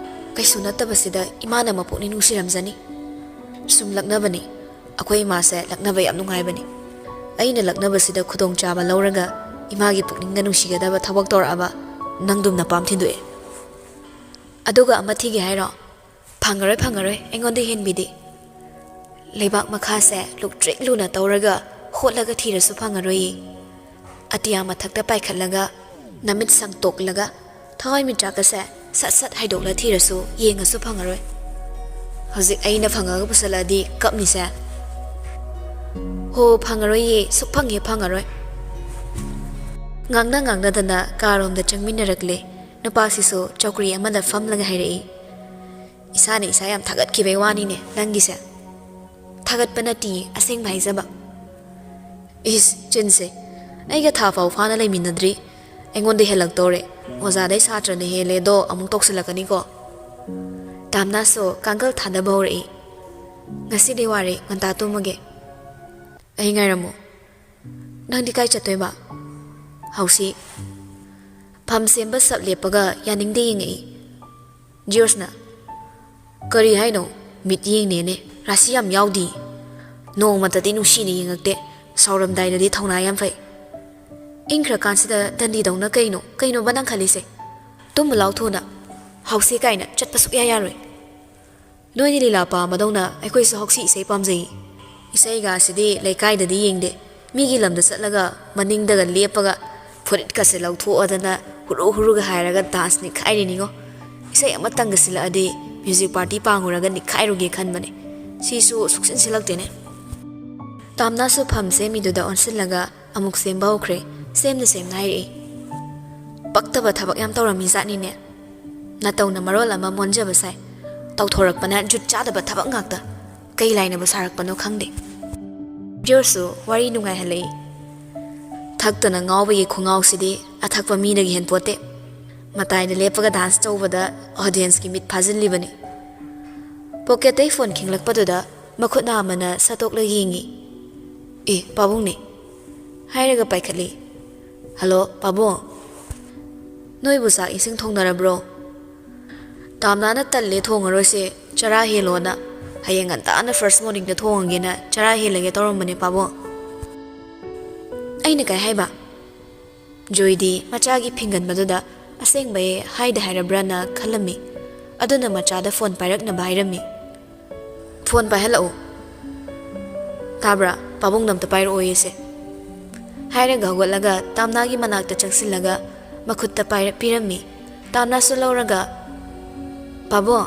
ꯀꯩꯁꯨ ꯅꯠꯇꯕꯁꯤꯗ ꯏꯃꯥꯅ ꯃꯄꯨꯛꯅꯤꯡ ꯅꯨꯡꯁꯤꯔꯝꯖꯅꯤ꯫ ꯁꯨꯝ ꯂꯛꯅꯕꯅꯤ꯫ ꯑꯩꯈꯣꯏ ꯏꯃꯥꯁꯦ ꯂꯛꯅꯕ ꯌꯥꯝ ꯅꯨꯡꯉꯥꯏꯕꯅꯤ꯫ ꯑꯩꯅ ꯂꯛꯅꯕꯁꯤꯗ ꯈꯨꯗꯣꯡꯆꯥꯕ ꯂꯧꯔꯒ ꯏꯃꯥꯒꯤ ꯄꯨꯛꯅꯤꯡꯒ ꯅꯨꯡꯁꯤꯒꯗꯕ ꯊꯕꯛ ꯇꯧꯔꯛꯑꯕ ꯅꯪꯗꯨꯝ ꯅꯄꯥꯝ ꯊꯤꯟꯗꯣꯛꯑꯦ꯫ ꯑꯗꯨꯒ ꯑꯃ ꯊꯤꯒꯦ ꯍꯥꯏꯔꯣ? ꯐꯪꯉꯔꯣꯏ, ꯐꯪꯉꯔꯣꯏ, ꯑꯩꯉꯣꯟꯗ ꯍꯦꯟꯕꯤꯗꯤ꯫ ꯂꯩꯕꯥꯛ ꯃꯈꯥꯁꯦ ꯂꯨꯛꯇ꯭ꯔꯤꯛ ꯂꯨꯅ ꯇꯧꯔꯒ ꯍꯣꯠꯂꯒ ꯊꯤꯔꯁꯨ ꯐꯪꯉꯔꯣꯏꯌꯦ꯫ ꯑꯇꯤꯌꯥ ꯃꯊꯛꯇ ꯄꯥꯏꯈꯠꯂꯒ ꯅꯃꯤꯠ ꯁꯪꯇꯣꯛꯂꯒ ꯊꯋꯥꯏ ꯃꯤꯆꯥꯛꯀꯁꯦ ꯁꯠ ꯁꯠ ꯍꯥꯏꯗꯣꯛꯂ ꯊꯤꯔꯁꯨ ꯌꯦꯡꯉꯁꯨ ꯐꯪꯉꯔꯣꯏ꯫ ꯍꯧꯖꯤꯛ ꯑꯩꯅ ꯐꯪꯉꯒ ꯄꯨꯁꯜꯂꯛꯑꯗꯤ ꯀꯞꯅꯤꯁꯦ꯫ ꯍꯣ, ꯐꯪꯉꯔꯣꯏꯌꯦ, ꯁꯨꯛꯐꯪ ꯍꯦꯛ ꯐꯪꯉꯔꯣꯏ꯫" ꯉꯥꯡꯅ ꯉꯥꯡꯅꯗꯅ ꯀꯥꯔꯣꯝꯗ ꯆꯪꯃꯤꯟꯅꯔꯛꯂꯦ꯫ ꯅꯨꯄꯥꯁꯤꯁꯨ ꯆꯧꯀ꯭ꯔꯤ ꯑꯃꯗ ꯐꯝꯂꯒ ꯍꯥꯏꯔꯛꯏ, "ꯏꯁꯥꯅ ꯏꯁꯥ ꯌꯥꯝ ꯊꯥꯒꯠꯈꯤꯕꯩ ꯋꯥꯅꯤꯅꯦ ꯅꯪꯒꯤꯁꯦ꯫" "ꯊꯥꯒꯠꯄ ꯅꯠꯇꯤꯌꯦ, ꯑꯁꯦꯡꯕ ꯍꯥꯏꯖꯕ꯫" "ꯏꯁ, ꯆꯤꯟꯁꯦ, ꯑꯩꯒ ꯊꯥ ꯐꯥꯎ ꯐꯥꯅ ꯂꯩꯃꯤꯟꯅꯗ꯭ꯔꯤ, ꯑꯩꯉꯣꯟꯗ ꯍꯦꯜꯂꯛꯇꯧꯔꯦ꯫ ꯑꯣꯖꯥꯗꯩ ꯁꯥꯇ꯭ꯔꯅ ꯍꯦꯜꯂꯦꯗꯣ ꯑꯃꯨꯛ ꯇꯧꯁꯤꯜꯂꯛꯀꯅꯤꯀꯣ꯫" ꯇꯥꯝꯅꯥꯁꯨ ꯀꯥꯡꯒꯜ ꯊꯥꯗꯕ ꯍꯧꯔꯛꯏ꯫ "ꯉꯁꯤꯗꯤ ꯋꯥꯔꯦ, ꯉꯟꯇꯥ ꯇꯨꯝꯃꯒꯦ꯫" "ꯑꯩ ꯉꯥꯏꯔꯝꯃꯣ꯫ ꯅꯪꯗꯤ ꯀꯥꯏ ꯆꯠꯇꯣꯏꯕ?" "ꯍꯧꯁꯤ꯫" ꯐꯝ ꯁꯦꯝꯕ ꯁꯞ ꯂꯦꯞꯄꯒ ꯌꯥꯅꯤꯡꯗꯦ ꯌꯦꯡꯉꯛꯏ꯫ ꯖꯤꯌꯣꯁꯅ, "ꯀꯔꯤ ꯍꯥꯏꯅꯣ? ꯃꯤꯠ ꯌꯦꯡꯅꯦꯅꯦ, ꯔꯥꯁꯤ ꯌꯥꯝ ꯌꯥꯎꯗꯤ꯫ ꯅꯣꯡꯃꯇꯗꯤ ꯅꯨꯡꯁꯤꯅ ꯌꯦꯡꯉꯛꯇꯦ, ꯁꯥꯎꯔꯝꯗꯥꯏꯗꯗꯤ ꯊꯧꯅꯥ ꯌꯥꯝ ꯐꯩ꯫ ꯏꯪꯈ꯭ꯔꯀꯥꯟꯁꯤꯗ ꯗꯟꯗꯤꯗꯧꯅ ꯀꯩꯅꯣ, ꯀꯩꯅꯣꯕ ꯅꯪ ꯈꯜꯂꯤꯁꯦ? ꯇꯨꯝꯃꯨ ꯂꯥꯎ ꯊꯨꯅ, ꯍꯧꯁꯤ ꯀꯥꯏꯅ ꯆꯠꯄ ꯁꯨꯛꯌꯥ ꯌꯥꯔꯣꯏ꯫ ꯅꯣꯏꯗꯤ ꯂꯤꯂꯥ ꯄꯥꯝꯕꯗꯧꯅ ꯑꯩꯈꯣꯏꯁꯨ ꯍꯧꯁꯤ ꯏꯁꯩ ꯄꯥꯝꯖꯩ꯫ ꯏꯁꯩꯒ ꯑꯁꯤꯗꯤ ꯂꯩꯀꯥꯏꯗꯗꯤ ꯌꯦꯡꯗꯦ, ꯃꯤꯒꯤ ꯂꯝꯗ ꯆꯠꯂꯒ ꯃꯅꯤꯡꯗꯒ ꯂꯦꯞꯄꯒ ꯐꯨꯔꯤꯠꯀꯁꯦ ꯂꯧꯊꯣꯛꯑꯗꯅ ꯍꯨꯔꯨ ꯍꯨꯔꯨꯒ ꯍꯥꯏꯔꯒ ꯗꯥꯟꯁ ꯅꯤꯛꯈꯥꯏꯔꯤꯅꯤꯉꯣ꯫ ꯏꯁꯩ ꯑꯃꯇꯪꯒ ꯁꯤꯜꯂꯛꯑꯗꯤ ꯃ꯭ꯌꯨꯖꯤꯛ ꯄꯥꯔꯇꯤ ꯄꯥꯡꯉꯨꯔꯒ ꯅꯤꯛꯈꯥꯏꯔꯨꯒꯦ ꯈꯟꯕꯅꯦ꯫ ꯁꯤꯁꯨ ꯁꯨꯛꯁꯤꯟ ꯁꯤꯜꯂꯛꯇꯦꯅꯦ꯫" ꯇꯥꯝꯅꯥꯁꯨ ꯐꯝ ꯁꯦꯝꯃꯤꯗꯨꯗ ꯑꯣꯟꯁꯤꯜꯂꯒ ꯑꯃꯨꯛ ꯁꯦꯝꯕ ꯍꯧꯈ꯭ꯔꯦ꯫ ꯁꯦꯝꯅ ꯁꯦꯝꯅ ꯍꯥꯏꯔꯛꯏ, "ꯄꯛꯇꯕ ꯊꯕꯛ ꯌꯥꯝ ꯇꯧꯔꯝꯃꯤ ꯖꯥꯠꯅꯤꯅꯦ꯫ ꯅꯇꯧꯅ ꯃꯔꯣꯜ ꯑꯃ ꯃꯣꯟꯖꯕ ꯁꯥꯏ꯫ ꯇꯧꯊꯣꯔꯛꯄꯅ ꯖꯨꯠ ꯆꯥꯗꯕ ꯊꯕꯛ ꯉꯥꯛꯇ꯫ ꯀꯩ ꯂꯥꯏꯅꯕꯨ ꯁꯥꯔꯛꯄꯅꯣ ꯈꯪꯗꯦ꯫" ꯖꯤꯌꯣꯁꯁꯨ ꯋꯥꯔꯤ ꯅꯨꯡꯉꯥꯏꯍꯜꯂꯛꯏ꯫ "ꯊꯛꯇꯅ ꯉꯥꯎꯕꯒꯤ ꯈꯨꯉꯥꯎꯁꯤꯗꯤ ꯑꯊꯛꯄ ꯃꯤꯗꯒꯤ ꯍꯦꯟꯄꯣꯠꯇꯦ꯫ ꯃꯇꯥꯏꯗ ꯂꯦꯞꯄꯒ ꯗꯥꯟꯁ ꯇꯧꯕꯗ ꯑꯣꯗꯤꯌꯦꯟꯁꯀꯤ ꯃꯤꯠ ꯐꯥꯖꯤꯜꯂꯤꯕꯅꯤ꯫ ꯄꯣꯀꯦꯠꯇꯩ ꯐꯣꯟ ꯈꯤꯡꯂꯛꯄꯗꯨꯗ ꯃꯈꯨꯠ ꯅꯥꯝꯃꯅ ꯁꯠꯇꯣꯛꯂꯒ ꯌꯦꯡꯉꯤ꯫ "ꯑꯦ, ꯄꯥꯕꯨꯡꯅꯦ?" ꯍꯥꯏꯔꯒ ꯄꯥꯏꯈꯠꯂꯤ꯫ "ꯍꯜꯂꯣ, ꯄꯥꯕꯨꯡ꯫ ꯅꯣꯏꯕꯨ ꯆꯥꯛ ꯏꯁꯤꯡ ꯊꯣꯡꯅꯔꯕ꯭ꯔꯣ?" "ꯇꯥꯝꯅꯥꯅ ꯇꯜꯂꯦ, ꯊꯣꯡꯉꯔꯣꯏꯁꯦ, ꯆꯔꯥ ꯍꯦꯜꯂꯣꯅ꯫ ꯍꯌꯦꯡ ꯉꯟꯇꯥꯅ ꯐꯥꯔꯁ ꯃꯣꯔꯅꯤꯡꯗ ꯊꯣꯡꯉꯒꯦꯅ ꯆꯔꯥ ꯍꯦꯜꯂꯒꯦ ꯇꯧꯔꯝꯕꯅꯦ, ꯄꯥꯕꯨꯡ꯫" ꯑꯩꯅ ꯀꯩ ꯍꯥꯏꯕ? ꯖꯣꯏꯗꯤ ꯃꯆꯥꯒꯤ ꯐꯤꯡꯒꯟꯕꯗꯨꯗ ꯑꯁꯦꯡꯕꯩ ꯍꯥꯏꯗ ꯍꯥꯏꯔꯕ꯭ꯔꯥꯅ ꯈꯜꯂꯝꯃꯤ꯫ ꯑꯗꯨꯅ ꯃꯆꯥꯗ ꯐꯣꯟ ꯄꯥꯏꯔꯛꯅꯕ ꯍꯥꯏꯔꯝꯃꯤ꯫ "ꯐꯣꯟ ꯄꯥꯏꯍꯜꯂꯛꯎ꯫ ꯇꯥꯕ꯭ꯔꯥ? ꯄꯥꯕꯨꯡꯅ ꯑꯝꯇ ꯄꯥꯏꯔꯛꯑꯣꯌꯦꯁꯦ꯫" ꯍꯥꯏꯔꯒ ꯍꯧꯒꯠꯂꯒ ꯇꯥꯝꯅꯥꯒꯤ ꯃꯅꯥꯛꯇ ꯆꯪꯁꯤꯜꯂꯒ ꯃꯈꯨꯠꯇ ꯄꯥꯏꯔ-, ꯄꯤꯔꯝꯃꯤ꯫ ꯇꯥꯝꯅꯥꯁꯨ ꯂꯧꯔꯒ, "ꯄꯥꯕꯨꯡ꯫"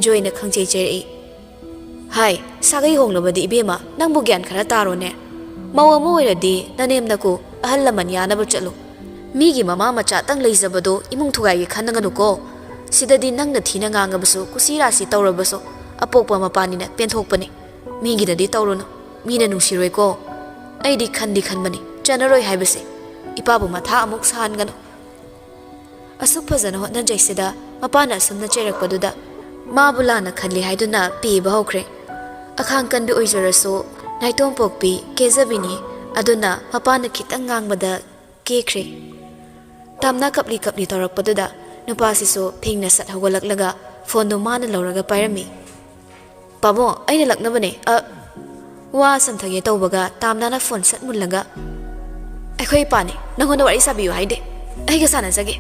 ꯖꯣꯏꯅ ꯈꯪꯆꯩ ꯆꯩꯔꯛꯏ꯫ "ꯍꯥꯏ, ꯁꯥꯒꯩ ꯍꯣꯡꯂꯕꯗꯤ ꯏꯕꯦꯝꯃ, ꯅꯪꯕꯨ ꯒ꯭ꯌꯥꯟ ꯈꯔ ꯇꯥꯔꯣꯅꯦ꯫ ꯃꯧ ꯑꯃ ꯑꯣꯏꯔꯗꯤ ꯅꯅꯦꯝ ꯅꯀꯨ ꯑꯍꯜ ꯂꯃꯟ ꯌꯥꯅꯕ ꯆꯠꯂꯨ꯫ ꯃꯤꯒꯤ ꯃꯃꯥ ꯃꯆꯥꯇꯪ ꯂꯩꯖꯕꯗꯣ ꯏꯃꯨꯡ ꯊꯨꯒꯥꯏꯒꯦ ꯈꯟꯅꯒꯅꯨꯀꯣ꯫ ꯁꯤꯗꯗꯤ ꯅꯪꯅ ꯊꯤꯅ ꯉꯥꯡꯉꯕꯁꯨ, ꯀꯨꯁꯤ ꯔꯥꯁꯤ ꯇꯧꯔꯕꯁꯨ, ꯑꯄꯣꯛꯄ ꯃꯄꯥꯅꯤꯅ ꯄꯦꯟꯊꯣꯛꯄꯅꯤ꯫ ꯃꯤꯒꯤꯗꯗꯤ ꯇꯧꯔꯨꯅꯨ, ꯃꯤꯅ ꯅꯨꯡꯁꯤꯔꯣꯏꯀꯣ꯫ ꯑꯩꯗꯤ ꯈꯟꯗꯤ ꯈꯟꯕꯅꯤ, ꯆꯠꯅꯔꯣꯏ ꯍꯥꯏꯕꯁꯦ꯫ ꯏꯄꯥꯕꯨ ꯃꯊꯥ ꯑꯃꯨꯛ ꯁꯥꯍꯟꯒꯅꯨ꯫" ꯑꯁꯨꯛ ꯐꯖꯅ ꯍꯣꯠꯅꯖꯩꯁꯤꯗ ꯃꯄꯥꯅ ꯑꯁꯨꯝꯅ ꯆꯩꯔꯛꯄꯗꯨꯗ ꯃꯥꯕꯨ ꯂꯥꯟꯅ ꯈꯜꯂꯤ ꯍꯥꯏꯗꯨꯅ ꯄꯦꯕ ꯍꯧꯈ꯭ꯔꯦ꯫ ꯑꯈꯥꯡ ꯀꯟꯕꯤ ꯑꯣꯏꯖꯔꯁꯨ ꯅꯥꯏꯇꯣꯝ ꯄꯣꯛꯄꯤ ꯀꯦꯖꯕꯤꯅꯤ꯫ ꯑꯗꯨꯅ ꯃꯄꯥꯅ ꯈꯤꯇꯪ ꯉꯥꯡꯕꯗ ꯀꯦꯈ꯭ꯔꯦ꯫ ꯇꯥꯝꯅ ꯀꯞꯂꯤ ꯀꯞꯂꯤ ꯇꯧꯔꯛꯄꯗꯨꯗ ꯅꯨꯄꯥꯁꯤꯁꯨ ꯐꯤꯡꯅ ꯁꯠ ꯍꯧꯒꯠꯂꯛꯂꯒ ꯐꯣꯟꯗꯨ ꯃꯥꯅ ꯂꯧꯔꯒ ꯄꯥꯏꯔꯝꯃꯤ꯫ "ꯄꯥꯕꯨꯡ, ꯑꯩꯅ ꯂꯛꯅꯕꯅꯦ꯫ ꯑ, ꯋꯥ ꯆꯝꯊꯒꯦ ꯇꯧꯕꯒ ꯇꯥꯝꯅꯥꯅ ꯐꯣꯟ ꯁꯠ ꯃꯨꯜꯂꯒ, "ꯑꯩꯈꯣꯏ ꯏꯄꯥꯅꯦ, ꯅꯪꯉꯣꯟꯗ ꯋꯥꯔꯤ ꯁꯥꯕꯤꯌꯨ ꯍꯥꯏꯗꯦ꯫ ꯑꯩꯒ ꯁꯥꯟꯅꯖꯒꯦ꯫"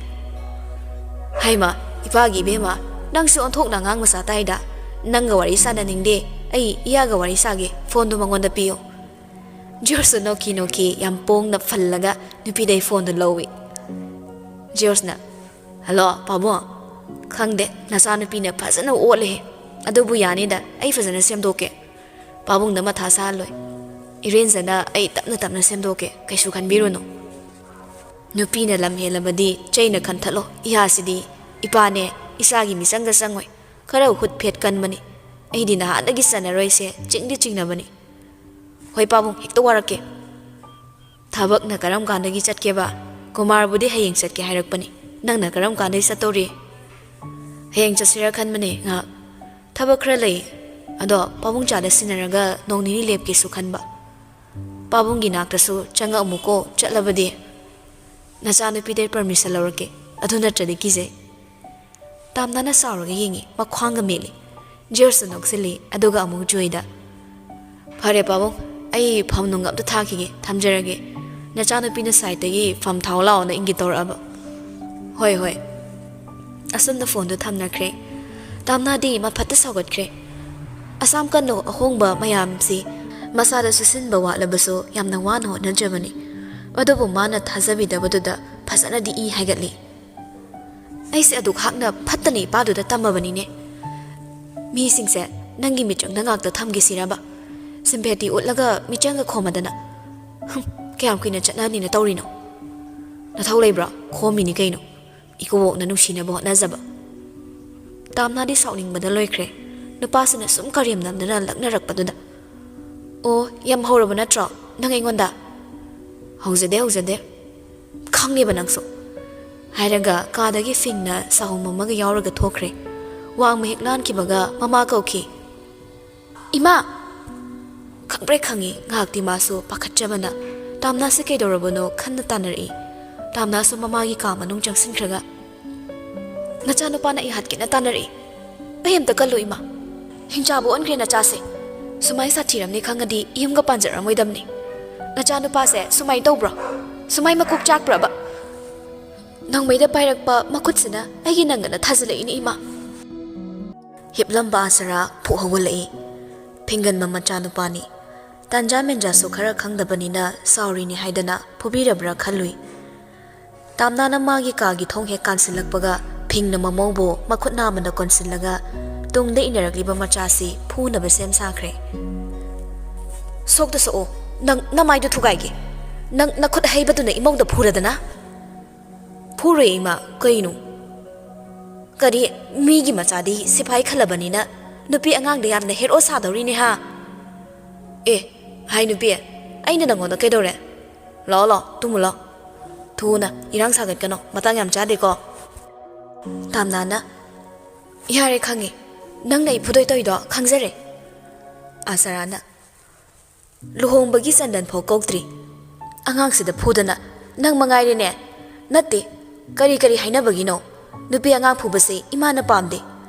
"ꯍꯩꯃ, ꯏꯄꯥꯒꯤ ꯏꯕꯦꯝꯃ, ꯅꯪꯁꯨ ꯑꯣꯟꯊꯣꯛꯅ ꯑꯉꯥꯡ ꯃꯆꯥ ꯇꯥꯏꯗ꯫ ꯅꯪꯒ ꯋꯥꯔꯤ ꯁꯥꯟꯅꯅꯤꯡꯗꯦ, ꯑꯩ ꯏꯌꯥꯒ ꯋꯥꯔꯤ ꯁꯥꯒꯦ, ꯐꯣꯟꯗꯨ ꯃꯉꯣꯟꯗ ꯄꯤꯌꯨ꯫" ꯖꯣꯔꯖꯁꯨ ꯅꯣꯛꯈꯤ ꯅꯣꯛꯈꯤ ꯌꯥꯝ ꯄꯣꯡꯅ ꯐꯜꯂꯒ ꯅꯨꯄꯤꯗꯩ ꯐꯣꯟꯗꯨ ꯂꯧꯏ꯫ ꯖꯣꯔꯖꯅ, "ꯍꯜꯂꯣ, ꯄꯥꯕꯨꯡ꯫ ꯈꯪꯗꯦ, ꯅꯆꯥꯅꯨꯄꯤꯅ ꯐꯖꯅ ꯑꯣꯠꯂꯦꯍꯦ꯫ ꯑꯗꯨꯕꯨ ꯌꯥꯅꯤꯗ, ꯑꯩ ꯐꯖꯅ ꯁꯦꯝꯗꯣꯛꯀꯦ꯫ ꯄꯥꯕꯨꯡꯗ ꯃꯊꯥ ꯁꯥꯍꯜꯂꯣꯏ꯫ ꯏꯔꯦꯟꯖꯅ ꯑꯩ ꯇꯞꯅ ꯇꯞꯅ ꯁꯦꯝꯗꯣꯛꯀꯦ, ꯀꯩꯁꯨ ꯈꯟꯕꯤꯔꯨꯅꯨ꯫" ꯅꯨꯄꯤꯅ ꯂꯝ ꯍꯦꯜꯂꯕꯗꯤ ꯆꯩꯅ ꯈꯟꯊꯠꯂꯣ꯫ ꯏꯍꯥꯁꯤꯗꯤ ꯏꯄꯥꯅꯦ, ꯏꯆꯥꯒꯤ ꯃꯤꯆꯪꯒ ꯆꯪꯉꯣꯏ꯫ ꯈꯔ ꯍꯨꯠ ꯐꯦꯠ ꯀꯟꯕꯅꯤ꯫ ꯑꯩꯗꯤ ꯅꯍꯥꯟꯗꯒꯤ ꯆꯟꯅꯔꯣꯏꯁꯦ, ꯆꯤꯡꯗꯤ ꯆꯤꯡꯅꯕꯅꯤ꯫ "ꯍꯣꯏ ꯄꯥꯕꯨꯡ, ꯍꯦꯛꯇ ꯋꯥꯔꯛꯀꯦ꯫" "ꯊꯕꯛꯅ ꯀꯔꯝ ꯀꯥꯟꯗꯒꯤ ꯆꯠꯀꯦꯕ?" ꯀꯨꯃꯥꯔꯕꯨꯗꯤ ꯍꯌꯦꯡ ꯆꯠꯀꯦ ꯍꯥꯏꯔꯛꯄꯅꯤ꯫ ꯅꯪꯅ ꯀꯔꯝ ꯀꯥꯟꯗꯩ ꯆꯠꯇꯧꯔꯤ? ꯍꯌꯦꯡ ꯆꯠꯁꯤꯔꯥ ꯈꯟꯕꯅꯦ ꯉꯥꯏꯍꯥꯛ꯫ ꯊꯕꯛ ꯈꯔ ꯂꯩ꯫ ꯑꯗꯣ ꯄꯥꯕꯨꯡ ꯆꯥꯗ ꯁꯤꯟꯅꯔꯒ ꯅꯣꯡ ꯅꯤꯅꯤ ꯂꯦꯞꯀꯦꯁꯨ ꯈꯟꯕ꯫ ꯄꯥꯕꯨꯡꯒꯤ ꯅꯥꯛꯇꯁꯨ ꯆꯪꯉꯛꯑꯝꯃꯨꯀꯣ, ꯆꯠꯂꯕꯗꯤ꯫ ꯅꯆꯥꯅꯨꯄꯤꯗꯩ ꯄꯔꯃꯤꯁꯟ ꯂꯧꯔꯛꯀꯦ꯫ ꯑꯗꯨ ꯅꯠꯇ꯭ꯔꯗꯤ ꯀꯤꯖꯩ꯫ ꯇꯥꯝꯅꯥꯅ ꯁꯥꯎꯔꯒ ꯌꯦꯡꯉꯤ, ꯃꯈ꯭ꯋꯥꯡꯒ ꯃꯦꯠꯂꯤ꯫ ꯖꯦꯔꯁꯇ ꯅꯣꯛꯁꯤꯜꯂꯤ, ꯑꯗꯨꯒ ꯑꯃꯨꯛ ꯖꯣꯏꯗ, "ꯐꯔꯦ ꯄꯥꯕꯨꯡ, ꯑꯩ ꯐꯝ ꯅꯨꯡ ꯑꯝꯇ ꯊꯥꯈꯤꯒꯦ, ꯊꯝꯖꯔꯒꯦ꯫ ꯅꯆꯥꯅꯨꯄꯤꯅ ꯁꯥꯏꯠꯇꯒꯤ ꯐꯝ ꯊꯥꯎ ꯂꯥꯎꯅ ꯏꯪꯒꯤꯠ ꯇꯧꯔꯛꯑꯕ꯫" "ꯍꯣꯏ, ꯍꯣꯏ꯫" ꯑꯁꯨꯝꯅ ꯐꯣꯟꯗꯨ ꯊꯝꯅꯈ꯭ꯔꯦ꯫ ꯇꯥꯝꯅꯥꯗꯤ ꯃꯐꯠꯇ ꯁꯥꯎꯒꯠꯈ꯭ꯔꯦ꯫ ꯑꯁꯥꯝ ꯀꯟꯅꯣ ꯑꯍꯣꯡꯕ ꯃꯌꯥꯝꯁꯤ ꯃꯁꯥꯗ ꯆꯨꯁꯤꯟꯕ ꯋꯥꯠꯂꯕꯁꯨ ꯌꯥꯝꯅ ꯋꯥꯅ ꯍꯣꯠꯅꯖꯕꯅꯤ꯫ ꯑꯗꯨꯕꯨ ꯃꯥꯅ ꯊꯥꯖꯕꯤꯗꯕꯗꯨꯗ ꯐꯖꯅꯗꯤ ꯏ ꯍꯥꯏꯒꯠꯂꯤ꯫ "ꯑꯩꯁꯦ ꯑꯗꯨꯛ ꯍꯥꯛꯅ ꯐꯠꯇꯅ ꯏꯄꯥꯗꯨꯗ ꯇꯝꯃꯕꯅꯤꯅꯦ꯫ ꯃꯤꯁꯤꯡꯁꯦ ꯅꯪꯒꯤ ꯃꯤꯠꯆꯪꯗ ꯉꯥꯛꯇ ꯊꯝꯒꯦ ꯁꯤꯔꯕ? ꯁꯤꯝꯄꯦꯇꯤ ꯎꯠꯂꯒ ꯃꯤꯆꯪꯒ ꯈꯣꯝꯃꯗꯅ꯫ ꯍꯨꯝ, ꯀꯌꯥꯝ ꯀꯨꯏꯅ ꯆꯠꯅꯍꯟꯅꯤꯅ ꯇꯧꯔꯤꯅꯣ? ꯅꯊꯧ ꯂꯩꯕ꯭ꯔꯣ? ꯈꯣꯝꯃꯤꯅꯤ ꯀꯩꯅꯣ꯫ ꯏꯀꯨꯕꯣꯛꯅ ꯅꯨꯡꯁꯤꯅꯕ ꯍꯣꯠꯅꯖꯕ꯫" ꯇꯥꯝꯅꯥꯗꯤ ꯁꯥꯎꯅꯤꯡꯕꯗ ꯂꯣꯏꯈ꯭ꯔꯦ꯫ ꯅꯨꯄꯥꯁꯤꯅ ꯁꯨꯝ ꯀꯔꯦꯝ ꯅꯝꯗꯅ ꯂꯛꯅꯔꯛꯄꯗꯨꯗ꯫ "ꯑꯣ, ꯌꯥꯝ ꯍꯧꯔꯕ ꯅꯠꯇ꯭ꯔꯣ ꯅꯪ ꯑꯩꯉꯣꯟꯗ?" "ꯍꯧꯖꯗꯦ, ꯍꯧꯖꯗꯦ꯫ ꯈꯪꯉꯦꯕ ꯅꯪꯁꯨ꯫" ꯍꯥꯏꯔꯒ ꯀꯥꯗꯒꯤ ꯐꯤꯡꯅ ꯆꯥꯍꯨꯝ ꯑꯃꯒ ꯌꯥꯎꯔꯒ ꯊꯣꯛꯈ꯭ꯔꯦ꯫ ꯋꯥꯡꯃ ꯍꯦꯛ ꯂꯥꯟꯈꯤꯕꯒ ꯃꯃꯥ ꯀꯧꯈꯤ꯫ "ꯏꯃꯥ!" ꯈꯪꯄ꯭ꯔꯦꯛ ꯈꯪꯉꯤ꯫ ꯉꯥꯏꯍꯥꯛꯇꯤ ꯃꯥꯁꯨ ꯄꯥꯈꯠꯆꯕꯅ ꯇꯥꯝꯅꯥꯁꯦ ꯀꯩꯗꯧꯔꯕꯅꯣ ꯈꯟꯅ ꯇꯥꯅꯔꯛꯏ꯫ ꯇꯥꯝꯅꯥꯁꯨ ꯃꯃꯥꯒꯤ ꯀꯥ ꯃꯅꯨꯡ ꯆꯪꯁꯤꯟꯈ꯭ꯔꯒ, "ꯅꯆꯥꯅꯨꯄꯥꯅ ꯑꯩ ꯍꯥꯠꯀꯦꯅ ꯇꯥꯅꯔꯛꯏ꯫ ꯑꯩ ꯑꯝꯇ ꯀꯜꯂꯨ ꯏꯃꯥ꯫ ꯍꯤꯡꯆꯥꯕ ꯑꯣꯟꯈ꯭ꯔꯦ ꯅꯆꯥꯁꯦ꯫ ꯁꯨꯃꯥꯏ ꯁꯥꯊꯤꯔꯝꯅꯤ ꯈꯪꯉꯗꯤ ꯌꯨꯝꯒ ꯄꯥꯟꯖꯔꯝꯃꯣꯏꯗꯝꯅꯤ꯫ ꯅꯆꯥꯅꯨꯄꯥꯁꯦ ꯁꯨꯃꯥꯏ ꯇꯧꯕ꯭ꯔꯣ? ꯁꯨꯃꯥꯏ ꯃꯀꯣꯛ ꯆꯥꯛꯄ꯭ꯔꯕ? ꯅꯣꯡꯃꯩꯗ ꯄꯥꯏꯔꯛꯄ ꯃꯈꯨꯠꯁꯤꯅ ꯑꯩꯒꯤ ꯅꯪꯒꯅ ꯊꯥꯖꯤꯜꯂꯛꯏꯅꯦ ꯏꯃꯥ꯫" ꯍꯤꯞꯂꯝꯕ ꯑꯥꯁꯔꯥ ꯐꯨꯛ ꯍꯧꯒꯠꯂꯛꯏ꯫ ꯐꯤꯡꯒꯟꯕ ꯃꯆꯥꯅꯨꯄꯥꯅꯤ꯫ ꯇꯥꯟꯖꯥ ꯃꯦꯟꯖꯥꯁꯨ ꯈꯔ ꯈꯪꯗꯕꯅꯤꯅ ꯁꯥꯎꯔꯤꯅꯤ ꯍꯥꯏꯗꯅ ꯐꯨꯕꯤꯔꯕ꯭ꯔꯥ ꯈꯜꯂꯨꯏ꯫ ꯇꯥꯝꯅꯥꯅ ꯃꯥꯒꯤ ꯀꯥꯒꯤ ꯊꯣꯡ ꯍꯦꯛ ꯀꯥꯟꯁꯤꯜꯂꯛꯄꯒ ꯐꯤꯡꯅ ꯃꯃꯧꯕꯨ ꯃꯈꯨꯠ ꯅꯥꯝꯃꯅ ꯀꯣꯟꯁꯤꯜꯂꯒ ꯇꯨꯡꯗ ꯏꯟꯅꯔꯛꯂꯤꯕ ꯃꯆꯥꯁꯤ ꯐꯨꯅꯕ ꯁꯦꯝ ꯁꯥꯈ꯭ꯔꯦ꯫ "ꯁꯣꯛꯇ ꯁꯣꯛꯑꯣ, ꯅꯪ ꯅꯃꯥꯏꯗꯨ ꯊꯨꯒꯥꯏꯒꯦ꯫ ꯅꯪ ꯅꯈꯨꯠ ꯑꯍꯩꯕꯗꯨꯅ ꯏꯃꯧꯗ ꯐꯨꯔꯗꯅ?" "ꯐꯨꯔꯣꯏ ꯏꯃꯥ, ꯀꯩꯅꯣ?" "ꯀꯔꯤ? ꯃꯤꯒꯤ ꯃꯆꯥꯗꯤ ꯁꯤꯐꯥꯏ ꯈꯜꯂꯕꯅꯤꯅ ꯅꯨꯄꯤ ꯑꯉꯥꯡꯗ ꯌꯥꯝꯅ ꯍꯦꯔꯣ ꯁꯥꯗꯧꯔꯤꯅꯦ ꯍꯥ?" "ꯑꯦ, ꯍꯥꯏ ꯅꯨꯄꯤ, ꯑꯩꯅ ꯅꯪꯉꯣꯟꯗ ꯀꯩꯗꯧꯔꯦ? ꯂꯥꯛꯑꯣ, ꯂꯥꯛꯑꯣ, ꯇꯨꯝꯃꯨ ꯂꯥꯛꯑꯣ꯫" ꯊꯨꯅ ꯏꯔꯥꯡ ꯁꯥꯒꯠꯀꯅꯣ, ꯃꯇꯥꯡ ꯌꯥꯝ ꯆꯥꯗꯦꯀꯣ꯫ ꯇꯥꯝꯅꯥꯅ, "ꯌꯥꯔꯦ, ꯈꯪꯉꯦ꯫ ꯅꯪꯅ ꯑꯩ ꯐꯨꯗꯣꯏ ꯇꯧꯔꯤꯗꯣ ꯈꯪꯖꯔꯦ꯫" ꯑꯥꯆꯥꯔꯥꯅ, "ꯂꯨꯍꯣꯡꯕꯒꯤ ꯆꯟꯗꯟ ꯐꯥꯎ ꯀꯧꯗ꯭ꯔꯤ꯫ ꯑꯉꯥꯡꯁꯤꯗ ꯐꯨꯗꯅ ꯅꯪ ꯃꯉꯥꯏꯔꯦꯅꯦ꯫ ꯅꯠꯇꯦ, ꯀꯔꯤ ꯀꯔꯤ ꯍꯥꯏꯅꯕꯒꯤꯅꯣ? ꯅꯨꯄꯤ ꯑꯉꯥꯡ ꯐꯨꯕꯁꯦ ꯏꯃꯥꯅ ꯄꯥꯝꯗꯦ꯫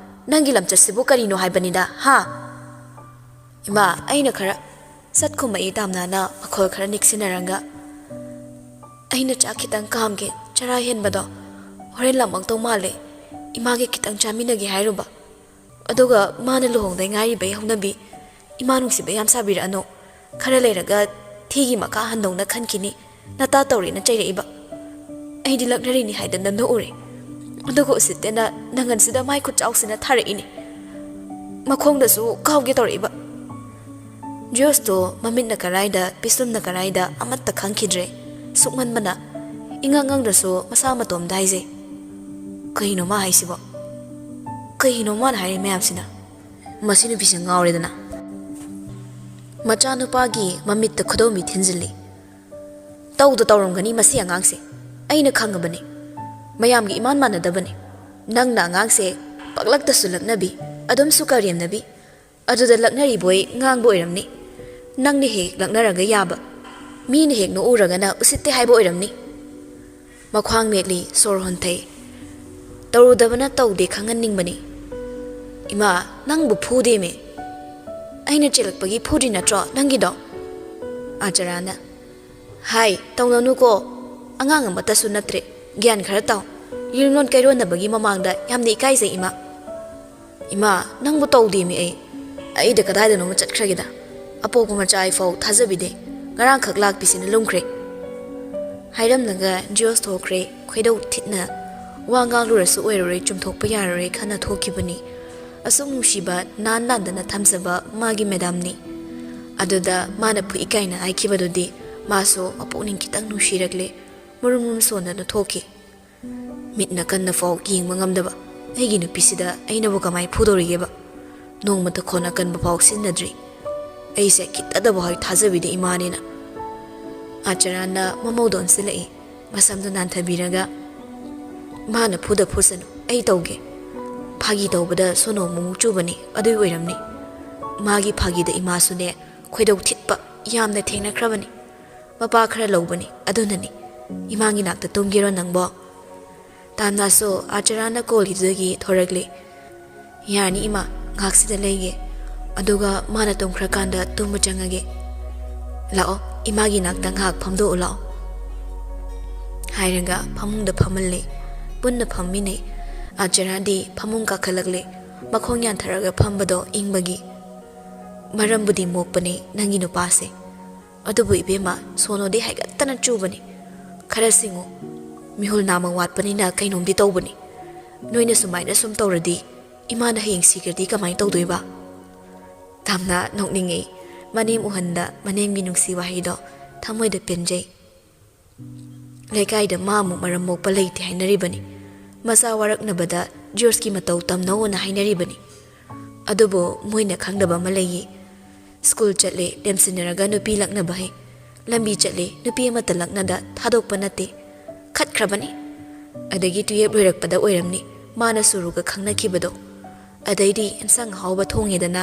ꯅꯪꯒꯤ ꯂꯝꯆꯠꯁꯤꯕꯨ ꯀꯔꯤꯅꯣ ꯍꯥꯏꯕꯅꯤꯗ, ꯍꯥ?" "ꯏꯃꯥ, ꯑꯩꯅ ꯈꯔ"꯫ ꯁꯠ ꯈꯨꯝꯃꯛꯏ ꯇꯥꯝꯅꯥꯅ ꯃꯈꯣꯜ ꯈꯔ ꯅꯤꯛꯁꯤꯟꯅꯔꯒ꯫ "ꯑꯩꯅ ꯆꯥꯛ ꯈꯤꯇꯪ ꯀꯥꯝꯒꯦ, ꯆꯔꯥ ꯍꯦꯟꯕꯗꯣ ꯍꯣꯔꯦꯟ ꯂꯥꯝꯃꯛꯇꯧ ꯃꯥꯜꯂꯦ꯫ ꯏꯃꯥꯒꯤ ꯈꯤꯇꯪ ꯆꯥꯃꯤꯟꯅꯒꯦ ꯍꯥꯏꯔꯨꯕ꯫ ꯑꯗꯨꯒ ꯃꯥꯅ ꯂꯨꯍꯣꯡꯗ ꯉꯥꯏꯔꯤꯕꯩ ꯍꯧꯅꯕꯤ, ꯏꯃꯥ ꯅꯨꯡꯁꯤꯕ ꯌꯥꯝ ꯁꯥꯕꯤꯔꯛꯑꯅꯨ꯫ ꯈꯔ ꯂꯩꯔꯒ ꯊꯤꯒꯤ ꯃꯈꯥ ꯍꯟꯗꯧꯅ ꯈꯟꯈꯤꯅꯤ, ꯅꯇꯥ ꯇꯧꯔꯦꯅ ꯆꯩꯔꯛꯏꯕ꯫ ꯑꯩꯗꯤ ꯂꯛꯅꯔꯤꯅꯤ ꯍꯥꯏꯗꯅ ꯅꯣꯛꯎꯔꯦ꯫ ꯑꯗꯨꯒ ꯎꯁꯤꯠꯇꯦꯅ ꯅꯪꯒꯟꯁꯤꯗ ꯃꯥꯏ ꯈꯨꯠꯆꯥꯎꯁꯤꯅ ꯊꯥꯔꯛꯏꯅꯤ꯫ ꯃꯈꯣꯡꯗꯁꯨ ꯀꯥꯎꯒꯦ ꯇꯧꯔꯛꯏꯕ꯫" ꯖꯣꯁꯇꯣ ꯃꯃꯤꯠꯅ ꯀꯔꯥꯏꯗ, ꯄꯤꯁꯨꯝꯅ ꯀꯔꯥꯏꯗ ꯑꯃꯠꯇ ꯈꯪꯈꯤꯗ꯭ꯔꯦ꯫ ꯁꯨꯛꯃꯟꯕꯅ ꯏꯉꯛ ꯉꯛꯅꯁꯨ ꯃꯁꯥ ꯃꯇꯣꯝꯗ ꯍꯥꯏꯖꯩ, "ꯀꯩꯅꯣ ꯃꯥ ꯍꯥꯏꯁꯤꯕꯣ? ꯀꯩꯅꯣ ꯃꯥꯅ ꯍꯥꯏꯔꯤ ꯃꯌꯥꯝꯁꯤꯅ? ꯃꯁꯤ ꯅꯨꯄꯤꯁꯦ ꯉꯥꯎꯔꯦꯗꯅ꯫" ꯃꯆꯥꯅꯨꯄꯥꯒꯤ ꯃꯃꯤꯠꯇ ꯈꯨꯗꯣꯝꯕꯤ ꯊꯤꯟꯖꯤꯜꯂꯤ꯫ "ꯇꯧꯗ ꯇꯧꯔꯝꯒꯅꯤ ꯃꯁꯤ ꯑꯉꯥꯡꯁꯦ꯫ ꯑꯩꯅ ꯈꯪꯉꯕꯅꯤ꯫ ꯃꯌꯥꯝꯒꯤ ꯏꯃꯥꯟ ꯃꯥꯟꯅꯗꯕꯅꯤ꯫ ꯅꯪꯅ ꯑꯉꯥꯡꯁꯦ ꯄꯥꯛꯂꯛꯇꯁꯨ ꯂꯛꯅꯕꯤ, ꯑꯗꯨꯝꯁꯨ ꯀꯔꯦꯝꯅꯕꯤ꯫ ꯑꯗꯨꯗ ꯂꯛꯅꯔꯤꯕꯣꯏ ꯉꯥꯡꯕ ꯑꯣꯏꯔꯝꯅꯤ꯫ ꯅꯪꯅ ꯍꯦꯛ ꯂꯛꯅꯔꯒ ꯌꯥꯕ, ꯃꯤꯅ ꯍꯦꯛ ꯅꯣꯛꯎꯔꯒꯅ ꯎꯁꯤꯠꯇꯦ ꯍꯥꯏꯕ ꯑꯣꯏꯔꯝꯅꯤ꯫" ꯃꯈ꯭ꯋꯥꯡ ꯃꯦꯠꯂꯤ, ꯁꯣꯔ ꯍꯣꯟꯊꯩ꯫ "ꯇꯧꯔꯨꯗꯕꯅ ꯇꯧꯗꯦ ꯈꯪꯍꯟꯅꯤꯡꯕꯅꯤ꯫" "ꯏꯃꯥ, ꯅꯪꯕꯨ ꯐꯨꯗꯦꯃꯤ꯫ ꯑꯩꯅ ꯆꯦꯜꯂꯛꯄꯒꯤ ꯐꯨꯗ꯭ꯔꯤ ꯅꯠꯇ꯭ꯔꯣ ꯅꯪꯒꯤꯗꯣ?" ꯑꯥꯆꯥꯔꯥꯅ, "ꯍꯥꯏ, ꯇꯧꯅꯅꯨꯀꯣ꯫ ꯑꯉꯥꯡ ꯑꯃꯠꯇꯁꯨ ꯅꯠꯇ꯭ꯔꯦ꯫ ꯒ꯭ꯌꯥꯟ ꯈꯔ ꯇꯥꯎ꯫ ꯌꯨꯝꯂꯣꯟ ꯀꯩꯔꯣꯟꯅꯕꯒꯤ ꯃꯃꯥꯡꯗ ꯌꯥꯝꯅ ꯏꯀꯥꯏꯖꯩ, ꯏꯃꯥ꯫" "ꯏꯃꯥ, ꯅꯪꯕꯨ ꯇꯧꯗꯦꯃꯤ ꯑꯩ꯫ ꯑꯩꯗ ꯀꯗꯥꯏꯗꯅꯣꯃ ꯆꯠꯈ꯭ꯔꯒꯦꯗ꯫ ꯑꯄꯣꯛꯄ ꯃꯆꯥ ꯑꯩꯐꯥꯎ ꯊꯥꯖꯕꯤꯗꯦ꯫ ꯉꯔꯥꯡꯈꯛ ꯂꯥꯛꯄꯤꯁꯤꯅ ꯂꯨꯝꯈ꯭ꯔꯦ꯫" ꯍꯥꯏꯔꯝꯂꯒ ꯖꯤꯌꯣꯁ ꯊꯣꯛꯈ꯭ꯔꯦ꯫ ꯈꯣꯏꯗꯧ ꯊꯤꯠꯅ ꯋꯥ ꯉꯥꯡꯂꯨꯔꯁꯨ ꯑꯣꯏꯔꯔꯣꯏ, ꯆꯨꯝꯊꯣꯛꯄ ꯌꯥꯔꯔꯣꯏ ꯈꯟꯅ ꯊꯣꯛꯈꯤꯕꯅꯤ꯫ ꯑꯁꯨꯛ ꯅꯨꯡꯁꯤꯕ, ꯅꯥꯟ ꯅꯥꯟꯗꯅ ꯊꯝꯖꯕ ꯃꯥꯒꯤ ꯃꯦꯗꯥꯝꯅꯤ꯫ ꯑꯗꯨꯗ ꯃꯥꯅ ꯐꯨꯏ ꯀꯥꯏꯅ ꯍꯥꯏꯈꯤꯕꯗꯨꯗꯤ ꯃꯥꯁꯨ ꯃꯄꯨꯛꯅꯤꯡ ꯈꯤꯇꯪ ꯅꯨꯡꯁꯤꯔꯛꯂꯦ꯫ ꯃꯨꯔꯨꯝ ꯃꯨꯔꯨꯝ ꯁꯣꯟꯗꯅ ꯊꯣꯛꯈꯤ꯫ ꯃꯤꯠꯅ ꯀꯟꯅ ꯐꯥꯎ ꯌꯦꯡꯕ ꯉꯝꯗꯕ ꯑꯩꯒꯤ ꯅꯨꯄꯤꯁꯤꯗ ꯑꯩꯅꯕꯨ ꯀꯃꯥꯏ ꯐꯨꯗꯧꯔꯤꯒꯦꯕ? ꯅꯣꯡꯃꯇ ꯈꯣꯟ ꯑꯀꯟꯕ ꯐꯥꯎ ꯁꯤꯖꯤꯟꯅꯗ꯭ꯔꯤ꯫ ꯑꯩꯁꯦ ꯈꯤꯇꯗꯕꯨ ꯍꯥꯏ ꯊꯥꯖꯕꯤꯗꯦ ꯏꯃꯥꯅꯦꯅ꯫ ꯑꯥꯆꯥꯔꯥꯅ ꯃꯃꯧꯗ ꯑꯣꯟꯁꯤꯜꯂꯛꯏ꯫ ꯃꯁꯝꯗꯨ ꯅꯥꯟꯊꯕꯤꯔꯒ, "ꯃꯥꯅ ꯐꯨꯗ ꯐꯨꯁꯅꯨ, ꯑꯩ ꯇꯧꯒꯦ꯫ ꯐꯥꯒꯤ ꯇꯧꯕꯗ ꯁꯣꯅꯣ ꯑꯃꯨꯛ ꯆꯨꯕꯅꯤ, ꯑꯗꯨꯏ ꯑꯣꯏꯔꯝꯅꯤ꯫ ꯃꯥꯒꯤ ꯐꯥꯒꯤꯗ ꯏꯃꯥꯁꯨꯅꯦ ꯈꯣꯏꯗꯧ ꯊꯤꯠꯄ ꯌꯥꯝꯅ ꯊꯦꯡꯅꯈ꯭ꯔꯕꯅꯤ꯫ ꯃꯄꯥ ꯈꯔ ꯂꯧꯕꯅꯤ, ꯑꯗꯨꯅꯅꯤ꯫ ꯏꯃꯥꯒꯤ ꯅꯥꯛꯇ ꯇꯨꯝꯒꯦꯔꯣ ꯅꯪꯕꯣ?" ꯇꯥꯝꯅꯥꯁꯨ ꯑꯥꯆꯔꯥꯅ ꯀꯣꯜꯂꯤꯗꯨꯗꯒꯤ ꯊꯣꯔꯛꯂꯦ꯫ "ꯌꯥꯔꯅꯤ ꯏꯃꯥ, ꯉꯥꯏꯍꯥꯛꯁꯤꯗ ꯂꯩꯒꯦ꯫ ꯑꯗꯨꯒ ꯃꯥꯅ ꯇꯨꯝꯈ꯭ꯔꯀꯥꯟꯗ ꯇꯨꯝꯕ ꯆꯪꯉꯒꯦ꯫ ꯂꯥꯛꯑꯣ, ꯏꯃꯥꯒꯤ ꯅꯥꯛꯇ ꯉꯥꯏꯍꯥꯛ ꯐꯝꯗꯣꯛꯎ ꯂꯥꯛꯑꯣ," ꯍꯥꯏꯔꯒ ꯐꯃꯨꯡꯗ ꯐꯝꯍꯜꯂꯦ꯫ ꯄꯨꯟꯅ ꯐꯝꯃꯤꯟꯅꯩ꯫ ꯑꯥꯆꯔꯥꯗꯤ ꯐꯃꯨꯡ ꯀꯥꯈꯠꯂꯛꯂꯦ꯫ ꯃꯈꯣꯡ ꯌꯥꯟꯊꯔꯒ ꯐꯝꯕꯗꯣ ꯏꯪꯕꯒꯤ꯫ "ꯃꯔꯝꯕꯨꯗꯤ ꯃꯣꯛꯄꯅꯦ ꯅꯪꯒꯤ ꯅꯨꯄꯥꯁꯦ꯫ ꯑꯗꯨꯕꯨ ꯏꯕꯦꯝꯃ, ꯁꯣꯅꯣꯗꯤ ꯍꯥꯏꯒꯠꯇꯅ ꯆꯨꯕꯅꯤ꯫ ꯈꯔ ꯁꯤꯡꯉꯨ꯫ ꯃꯤꯍꯨꯜ ꯅꯥꯃ ꯋꯥꯠꯄꯅꯤꯅ ꯀꯩꯅꯣꯝꯗꯤ ꯇꯧꯕꯅꯤ꯫ ꯅꯣꯏꯅ ꯁꯨꯃꯥꯏꯅ ꯁꯨꯝ ꯇꯧꯔꯗꯤ ꯏꯃꯥꯅ ꯍꯌꯦꯡ ꯁꯤꯈ꯭ꯔꯗꯤ ꯀꯃꯥꯏꯅ ꯇꯧꯗꯣꯏꯕ?" ꯇꯥꯝꯅ ꯅꯣꯛꯅꯤꯡꯉꯤ꯫ ꯃꯅꯦꯝ ꯎꯍꯟꯗ ꯃꯅꯦꯝꯒꯤ ꯅꯨꯡꯁꯤ ꯋꯥꯍꯩꯗꯣ ꯊꯃꯣꯏꯗ ꯄꯦꯟꯖꯩ꯫ ꯂꯩꯀꯥꯏꯗ ꯃꯥ ꯑꯃꯨꯛ ꯃꯔꯝ ꯃꯣꯛꯄ ꯂꯩꯇꯦ ꯍꯥꯏꯅꯔꯤꯕꯅꯤ꯫ ꯃꯆꯥ ꯋꯥꯔꯛꯅꯕꯗ ꯖꯣꯔꯖꯀꯤ ꯃꯇꯧ ꯇꯝꯅꯧꯅ ꯍꯥꯏꯅꯔꯤꯕꯅꯤ꯫ ꯑꯗꯨꯕꯨ ꯃꯣꯏꯅ ꯈꯪꯗꯕ ꯑꯃ ꯂꯩꯌꯦ꯫ ꯁ꯭ꯀꯨꯜ ꯆꯠꯂꯦ, ꯂꯦꯝꯁꯤꯟꯅꯔꯒ ꯅꯨꯄꯤ ꯂꯛꯅꯕ ꯍꯩ꯫ ꯂꯝꯕꯤ ꯆꯠꯂꯦ, ꯅꯨꯄꯤ ꯑꯃꯠꯇ ꯂꯛꯅꯗ ꯊꯥꯗꯣꯛꯄ ꯅꯠꯇꯦ꯫ ꯈꯠꯈ꯭ꯔꯕꯅꯤ꯫ ꯑꯗꯒꯤ ꯇꯨꯌꯦꯞ ꯂꯣꯏꯔꯛꯄꯗ ꯑꯣꯏꯔꯝꯅꯤ ꯃꯥꯅ ꯁꯨꯔꯨꯒ ꯈꯪꯅꯈꯤꯕꯗꯣ꯫ ꯑꯗꯩꯗꯤ ꯏꯟꯁꯥꯡ ꯑꯍꯥꯎꯕ ꯊꯣꯡꯉꯦꯗꯅ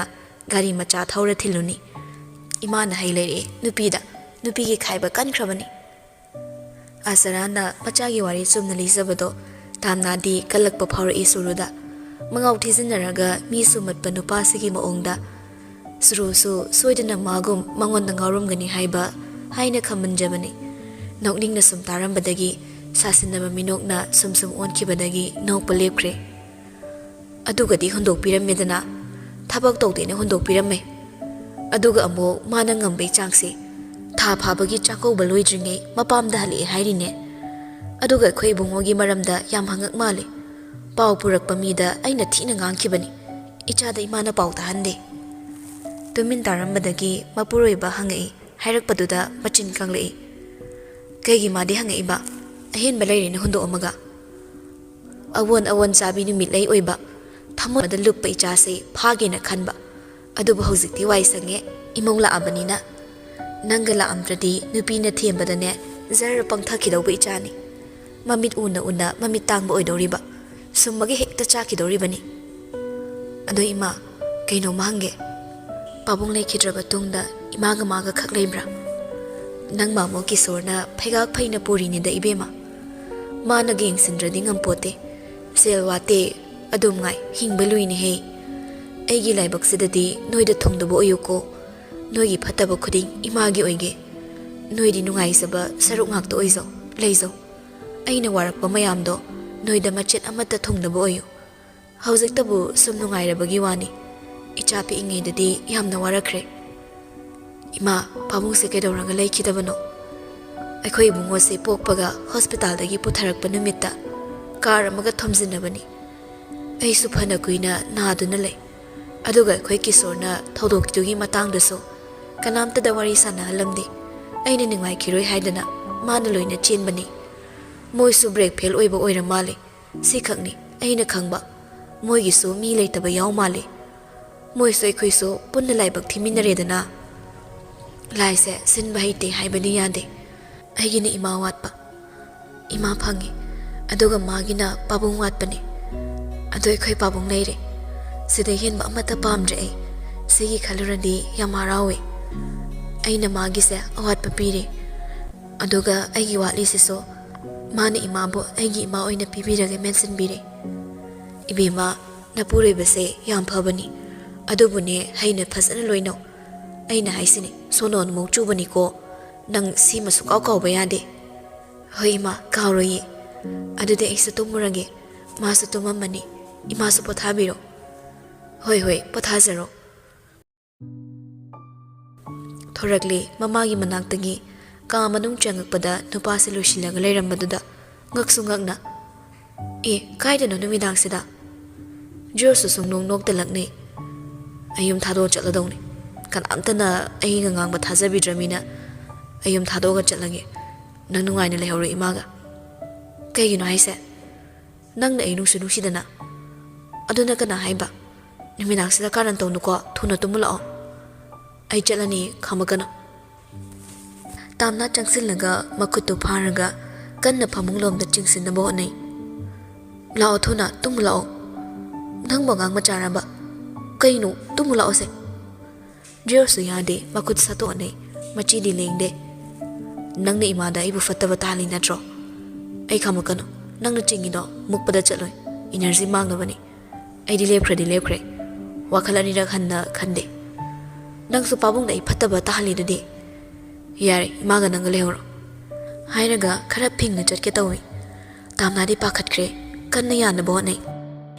ꯒꯥꯔꯤ ꯃꯆꯥ ꯊꯧꯔ ꯊꯤꯜꯂꯨꯅꯤ꯫ ꯏꯃꯥꯅ ꯍꯩ ꯂꯩꯔꯛꯑꯦ ꯅꯨꯄꯤꯗ꯫ ꯅꯨꯄꯤꯒꯤ ꯈꯥꯏꯕ ꯀꯟꯈ꯭ꯔꯕꯅꯤ꯫ ꯑꯥꯆꯔꯥꯅ ꯃꯆꯥꯒꯤ ꯋꯥꯔꯤ ꯆꯨꯝꯅ ꯂꯤꯖꯕꯗꯣ ꯇꯥꯝꯅꯥꯗꯤ ꯀꯜꯂꯛꯄ ꯐꯥꯎꯔꯛꯏ ꯁꯨꯔꯨꯗ꯫ ꯃꯉꯥꯎ ꯊꯤꯖꯤꯟꯅꯔꯒ ꯃꯤ ꯁꯨꯝꯃꯠꯄ ꯅꯨꯄꯥꯁꯤꯒꯤ ꯃꯑꯣꯡꯗ꯫ ꯁꯨꯔꯨꯁꯨ ꯁꯣꯏꯗꯅ ꯃꯥꯒꯨꯝ ꯃꯉꯣꯟꯗ ꯉꯥꯎꯔꯝꯒꯅꯤ ꯍꯥꯏꯕ ꯍꯥꯏꯅ ꯈꯝꯃꯟꯖꯕꯅꯤ꯫ ꯅꯣꯛꯅꯤꯡꯅ ꯁꯨꯝ ꯇꯥꯔꯝꯕꯗꯒꯤ ꯁꯥꯁꯤꯟꯅꯕ ꯃꯤꯅꯣꯛꯅ ꯁꯨꯝ ꯁꯨꯝ ꯑꯣꯟꯈꯤꯕꯗꯒꯤ ꯅꯣꯛꯄ ꯂꯦꯞꯈ꯭ꯔꯦ꯫ ꯑꯗꯨꯒꯗꯤ ꯍꯨꯟꯗꯣꯛꯄꯤꯔꯝꯃꯦꯗꯅ꯫ ꯊꯕꯛ ꯇꯧꯗꯦꯅ ꯍꯨꯟꯗꯣꯛꯄꯤꯔꯝꯃꯦ꯫ ꯑꯗꯨꯒ ꯑꯃꯨꯛ ꯃꯥꯅ ꯉꯝꯕꯩ ꯆꯥꯡꯁꯦ, ꯊꯥ ꯐꯥꯕꯒꯤ ꯆꯥꯛꯀꯧꯕ ꯂꯣꯏꯗ꯭ꯔꯤꯉꯩ ꯃꯄꯥꯝꯗ ꯍꯜꯂꯛꯑꯦ ꯍꯥꯏꯔꯤꯅꯦ꯫ ꯑꯗꯨꯒ ꯑꯩꯈꯣꯏ ꯏꯕꯨꯡꯉꯣꯒꯤ ꯃꯔꯝꯗ ꯌꯥꯝ ꯍꯪꯉꯛ ꯃꯥꯜꯂꯦ꯫ ꯄꯥꯎ ꯄꯨꯔꯛꯄ ꯃꯤꯗ ꯑꯩꯅ ꯊꯤꯅ ꯉꯥꯡꯈꯤꯕꯅꯤ꯫ ꯏꯆꯥꯗ ꯏꯃꯥꯅ ꯄꯥꯎ ꯇꯥꯍꯟꯗꯦ꯫ ꯇꯨꯃꯤꯟ ꯇꯥꯔꯝꯕꯗꯒꯤ ꯃꯄꯨꯔꯣꯏꯕ ꯍꯪꯉꯛꯏ꯫ ꯍꯥꯏꯔꯛꯄꯗꯨꯗ ꯃꯆꯤꯟ ꯀꯪꯂꯛꯏ꯫ ꯀꯩꯒꯤ ꯃꯥꯗꯤ ꯍꯪꯉꯛꯏꯕ? ꯑꯍꯦꯟꯕ ꯂꯩꯔꯦꯅ ꯍꯨꯟꯗꯣꯛꯑꯝꯃꯒ꯫ ꯑꯋꯣꯟ ꯑꯋꯣꯟ ꯆꯥꯕꯤ ꯅꯨꯃꯤꯠꯂꯩ ꯑꯣꯏꯕ꯫ ꯊꯃꯣꯏꯗ ꯂꯨꯞꯄ ꯏꯆꯥꯁꯦ ꯐꯥꯒꯦꯅ ꯈꯟꯕ꯫ ꯑꯗꯨꯕꯨ ꯍꯧꯖꯤꯛꯇꯤ ꯋꯥꯏ ꯁꯪꯉꯦ, ꯏꯃꯧ ꯂꯥꯛꯑꯕꯅꯤꯅ꯫ ꯅꯪꯒ ꯂꯥꯛꯑꯝꯗ꯭ꯔꯗꯤ ꯅꯨꯄꯤꯅ ꯊꯦꯝꯕꯗꯅꯦ, ꯖꯔ ꯄꯪꯊꯈꯤꯗꯧꯕ ꯏꯆꯥꯅꯤ꯫ ꯃꯃꯤꯠ ꯎꯅ ꯎꯅ ꯃꯃꯤꯠ ꯇꯥꯡꯕ ꯑꯣꯏꯗꯧꯔꯤꯕ꯫ ꯁꯨꯝꯃꯒ ꯍꯦꯛꯇ ꯆꯥꯈꯤꯗꯧꯔꯤꯕꯅꯤ꯫ ꯑꯗꯣ ꯏꯃꯥ, ꯀꯩꯅꯣꯝꯃ ꯍꯪꯒꯦ꯫ ꯄꯥꯕꯨꯡ ꯂꯩꯈꯤꯗ꯭ꯔꯕ ꯇꯨꯡꯗ ꯏꯃꯥꯒ ꯃꯥꯒ ꯈꯛ ꯂꯩꯕ꯭ꯔꯥ? ꯅꯪ ꯃꯥꯃꯣ ꯀꯤꯁꯣꯔꯅ ꯐꯩꯒꯥꯛ ꯐꯩꯅ ꯄꯨꯔꯤꯅꯤꯗ ꯏꯕꯦꯝꯃ꯫ ꯃꯥꯅꯒ ꯌꯦꯡꯁꯤꯟꯗ꯭ꯔꯗꯤ ꯉꯝꯄꯣꯠꯇꯦ꯫ ꯁꯦꯜ ꯋꯥꯠꯇꯦ, ꯑꯗꯨꯝ ꯉꯥꯏ, ꯍꯤꯡꯕ ꯂꯨꯏꯅꯦꯍꯦ꯫ ꯑꯩꯒꯤ ꯂꯥꯏꯕꯛꯁꯤꯗꯗꯤ ꯅꯣꯏꯗ ꯊꯨꯡꯗꯕ ꯑꯣꯏꯌꯨꯀꯣ꯫ ꯅꯣꯏꯒꯤ ꯐꯠꯇꯕ ꯈꯨꯗꯤꯡ ꯏꯃꯥꯒꯤ ꯑꯣꯏꯒꯦ꯫ ꯅꯣꯏꯗꯤ ꯅꯨꯡꯉꯥꯏꯖꯕ ꯁꯔꯨꯛ ꯉꯥꯛꯇ ꯑꯣꯏꯖꯧ, ꯂꯩꯖꯧ꯫ ꯑꯩꯅ ꯋꯥꯔꯛꯄ ꯃꯌꯥꯝꯗꯣ ꯅꯣꯏꯗ ꯃꯆꯦꯠ ꯑꯃꯠꯇ ꯊꯨꯡꯗꯕ ꯑꯣꯏꯌꯨ꯫ ꯍꯧꯖꯤꯛꯇꯕꯨ ꯁꯨꯝ ꯅꯨꯡꯉꯥꯏꯔꯕꯒꯤ ꯋꯥꯅꯤ꯫ ꯏꯆꯥ ꯄꯤꯛꯏꯉꯩꯗꯗꯤ ꯌꯥꯝꯅ ꯋꯥꯔꯛꯈ꯭ꯔꯦ꯫ ꯏꯃꯥ, ꯄꯥꯕꯨꯡꯁꯦ ꯀꯩꯗꯧꯔꯒ ꯂꯩꯈꯤꯗꯕꯅꯣ? ꯑꯩꯈꯣꯏ ꯏꯕꯨꯡꯉꯣꯁꯦ ꯄꯣꯛꯄꯒ ꯍꯣꯁꯄꯤꯇꯥꯜꯗꯒꯤ ꯄꯨꯊꯔꯛꯄ ꯅꯨꯃꯤꯠꯇ ꯀꯥꯔ ꯑꯃꯒ ꯊꯣꯝꯖꯤꯟꯅꯕꯅꯤ꯫ ꯑꯩꯁꯨ ꯐꯅ ꯀꯨꯏꯅ ꯅꯥꯗꯨꯅ ꯂꯩ꯫ ꯑꯗꯨꯒ ꯑꯩꯈꯣꯏ ꯀꯤꯁꯣꯔꯅ ꯊꯧꯗꯣꯛꯇꯨꯒꯤ ꯃꯇꯥꯡꯗꯁꯨ ꯀꯅꯥꯝꯇꯗ ꯋꯥꯔꯤ ꯁꯥꯟꯅꯍꯜꯂꯝꯗꯦ꯫ ꯑꯩꯅ ꯅꯨꯡꯉꯥꯏꯈꯤꯔꯣꯏ ꯍꯥꯏꯗꯅ ꯃꯥꯅ ꯂꯣꯏꯅ ꯆꯦꯟꯕꯅꯤ꯫ ꯃꯣꯏꯁꯨ ꯕ꯭ꯔꯦꯛ ꯐꯦꯜ ꯑꯣꯏꯕ ꯑꯣꯏꯔ ꯃꯥꯜꯂꯦ꯫ ꯁꯤꯈꯛꯅꯤ ꯑꯩꯅ ꯈꯪꯕ꯫ ꯃꯣꯏꯒꯤꯁꯨ ꯃꯤ ꯂꯩꯇꯕ ꯌꯥꯎ ꯃꯥꯜꯂꯦ꯫ ꯃꯣꯏꯁꯨ ꯑꯩꯈꯣꯏꯁꯨ ꯄꯨꯟꯅ ꯂꯥꯏꯕꯛ ꯊꯤꯃꯤꯟꯅꯔꯦꯗꯅ꯫ ꯂꯥꯏꯁꯦ ꯁꯤꯟꯕ ꯍꯩꯇꯦ ꯍꯥꯏꯕꯗꯤ ꯌꯥꯗꯦ꯫ ꯑꯩꯒꯤꯅ ꯏꯃꯥ ꯋꯥꯠꯄ꯫ ꯏꯃꯥ ꯐꯪꯉꯤ꯫ ꯑꯗꯨꯒ ꯃꯥꯒꯤꯅ ꯄꯥꯕꯨꯡ ꯋꯥꯠꯄꯅꯤ꯫ ꯑꯗꯣ ꯑꯩꯈꯣꯏ ꯄꯥꯕꯨꯡ ꯂꯩꯔꯦ꯫ ꯁꯤꯗꯩ ꯍꯦꯟꯕ ꯑꯃꯠꯇ ꯄꯥꯝꯗ꯭ꯔꯦ ꯑꯩ꯫ ꯁꯤꯒꯤ ꯈꯜꯂꯨꯔꯗꯤ ꯌꯥꯝ ꯍꯔꯥꯎꯋꯦ꯫ ꯑꯩꯅ ꯃꯥꯒꯤꯁꯦ ꯑꯋꯥꯠꯄ ꯄꯤꯔꯦ꯫ ꯑꯗꯨꯒ ꯑꯩꯒꯤ ꯋꯥꯠꯂꯤꯁꯤꯁꯨ ꯃꯥꯅ ꯏꯃꯥꯕꯨ ꯑꯩꯒꯤ ꯏꯃꯥ ꯑꯣꯏꯅ ꯄꯤꯕꯤꯔꯒꯦ ꯃꯦꯟꯁꯤꯟꯕꯤꯔꯦ꯫ ꯏꯕꯦꯝꯃ, ꯅꯄꯨꯔꯣꯏꯕꯁꯦ ꯌꯥꯝ ꯐꯕꯅꯤ꯫ ꯑꯗꯨꯕꯨꯅꯦ, ꯍꯩꯅ ꯐꯖꯅ ꯂꯣꯏꯅꯧ꯫ ꯑꯩꯅ ꯍꯥꯏꯁꯤꯅꯦ, ꯁꯣꯅꯣ ꯅꯃꯧ ꯆꯨꯕꯅꯤꯀꯣ꯫ ꯅꯪ ꯁꯤꯃ ꯁꯨꯛꯀꯥꯎ ꯀꯥꯎꯕ ꯌꯥꯗꯦ꯫ ꯍꯣꯏ ꯏꯃꯥ, ꯀꯥꯎꯔꯣꯏꯌꯦ꯫ ꯑꯗꯨꯗꯤ ꯑꯩꯁꯨ ꯇꯨꯝꯃꯨꯔꯒꯦ꯫ ꯃꯥꯁꯨ ꯇꯨꯝꯃꯝꯃꯅꯤ꯫ ꯏꯃꯥꯁꯨ ꯄꯣꯊꯥꯕꯤꯔꯣ꯫ ꯍꯣꯏ, ꯍꯣꯏ, ꯄꯣꯊꯥꯖꯔꯣ꯫ ꯊꯣꯔꯛꯂꯦ ꯃꯃꯥꯒꯤ ꯃꯅꯥꯛꯇꯒꯤ꯫ ꯀꯥ ꯃꯅꯨꯡ ꯆꯪꯉꯛꯄꯗ ꯅꯨꯄꯥꯁꯦ ꯂꯣꯏꯁꯤꯜꯂꯒ ꯂꯩꯔꯝꯕꯗꯨꯗ ꯉꯛꯁꯨ ꯉꯛꯅ, "ꯑꯦ, ꯀꯥꯏꯗꯅꯣ ꯅꯨꯃꯤꯗꯥꯡꯁꯤꯗ?" ꯖꯣꯔꯁꯁꯨ ꯁꯨꯡꯅꯣꯛ ꯅꯣꯛꯇ ꯂꯛꯅꯩ꯫ "ꯑꯩ ꯌꯨꯝ ꯊꯥꯗꯣꯛꯑ ꯆꯠꯂꯗꯧꯅꯤ꯫ ꯀꯅꯥꯝꯇꯅ ꯑꯩꯒ ꯉꯥꯡꯕ ꯊꯥꯖꯕꯤꯗ꯭ꯔꯃꯤꯅ ꯑꯩ ꯌꯨꯝ ꯊꯥꯗꯣꯛꯑꯒ ꯆꯠꯂꯒꯦ꯫ ꯅꯪ ꯅꯨꯡꯉꯥꯏꯅ ꯂꯩꯍꯧꯔꯣ ꯏꯃꯥꯒ꯫" "ꯀꯩꯒꯤꯅꯣ ꯍꯥꯏꯁꯦ? ꯅꯪꯅ ꯑꯩ ꯅꯨꯡꯁꯨ ꯅꯨꯡꯁꯤꯗꯅ꯫ ꯑꯗꯨꯅ ꯀꯅꯥ ꯍꯥꯏꯕ? ꯅꯨꯃꯤꯗꯥꯡꯁꯤꯗ ꯀꯥꯔꯟ ꯇꯧꯅꯨꯀꯣ, ꯊꯨꯅ ꯇꯨꯝꯃꯨ ꯂꯥꯛꯑꯣ꯫ ꯑꯩ ꯆꯠꯂꯅꯤ, ꯈꯥꯝꯃꯛꯀꯅꯨ꯫" ꯇꯥꯝꯅꯥ ꯆꯪꯁꯤꯜꯂꯒ ꯃꯈꯨꯠꯇꯨ ꯐꯥꯔꯒ ꯀꯟꯅ ꯐꯃꯨꯡꯂꯣꯝꯗ ꯆꯤꯡꯁꯤꯟꯅꯕ ꯍꯣꯠꯅꯩ꯫ "ꯂꯥꯛꯑꯣ ꯊꯨꯅ, ꯇꯨꯝꯃꯨ ꯂꯥꯛꯑꯣ꯫ ꯅꯪꯕꯨ ꯑꯉꯥꯡ ꯃꯆꯥꯔꯕ? ꯀꯩꯅꯣ, ꯇꯨꯝꯃꯨ ꯂꯥꯛꯑꯣꯁꯦ꯫" ꯖꯤꯌꯣꯁꯨ ꯌꯥꯗꯦ, ꯃꯈꯨꯠ ꯁꯠꯇꯣꯛꯅꯩ, ꯃꯆꯤꯗꯤ ꯂꯦꯡꯗꯦ꯫ "ꯅꯪꯅ ꯏꯃꯥꯗ ꯑꯩꯕꯨ ꯐꯠꯇꯕ ꯇꯥꯍꯜꯂꯤ ꯅꯠꯇ꯭ꯔꯣ? ꯑꯩ ꯈꯥꯝꯃꯛꯀꯅꯨ, ꯅꯪꯅ ꯆꯤꯡꯉꯤꯗꯣ ꯃꯨꯛꯄꯗ ꯆꯠꯂꯣꯏ, ꯏꯅꯔꯖꯤ ꯃꯥꯡꯅꯕꯅꯤ꯫ ꯑꯩꯗꯤ ꯂꯦꯞꯈ꯭ꯔꯗꯤ ꯂꯦꯞꯈ꯭ꯔꯦ, ꯋꯥꯈꯜ ꯑꯅꯤꯔꯛ ꯍꯟꯅ ꯈꯟꯗꯦ꯫ ꯅꯪꯁꯨ ꯄꯥꯕꯨꯡꯗ ꯑꯩ ꯐꯠꯇꯕ ꯇꯥꯍꯜꯂꯤꯗꯨꯗꯤ꯫ ꯌꯥꯔꯦ, ꯏꯃꯥꯒ ꯅꯪꯒ ꯂꯩꯍꯧꯔꯣ꯫" ꯍꯥꯏꯔꯒ ꯈꯔ ꯐꯤꯡꯅ ꯆꯠꯀꯦ ꯇꯧꯏ꯫ ꯇꯥꯝꯅꯥꯗꯤ ꯄꯥꯈꯠꯈ꯭ꯔꯦ, ꯀꯟꯅ ꯌꯥꯅꯕ ꯍꯣꯠꯅꯩ꯫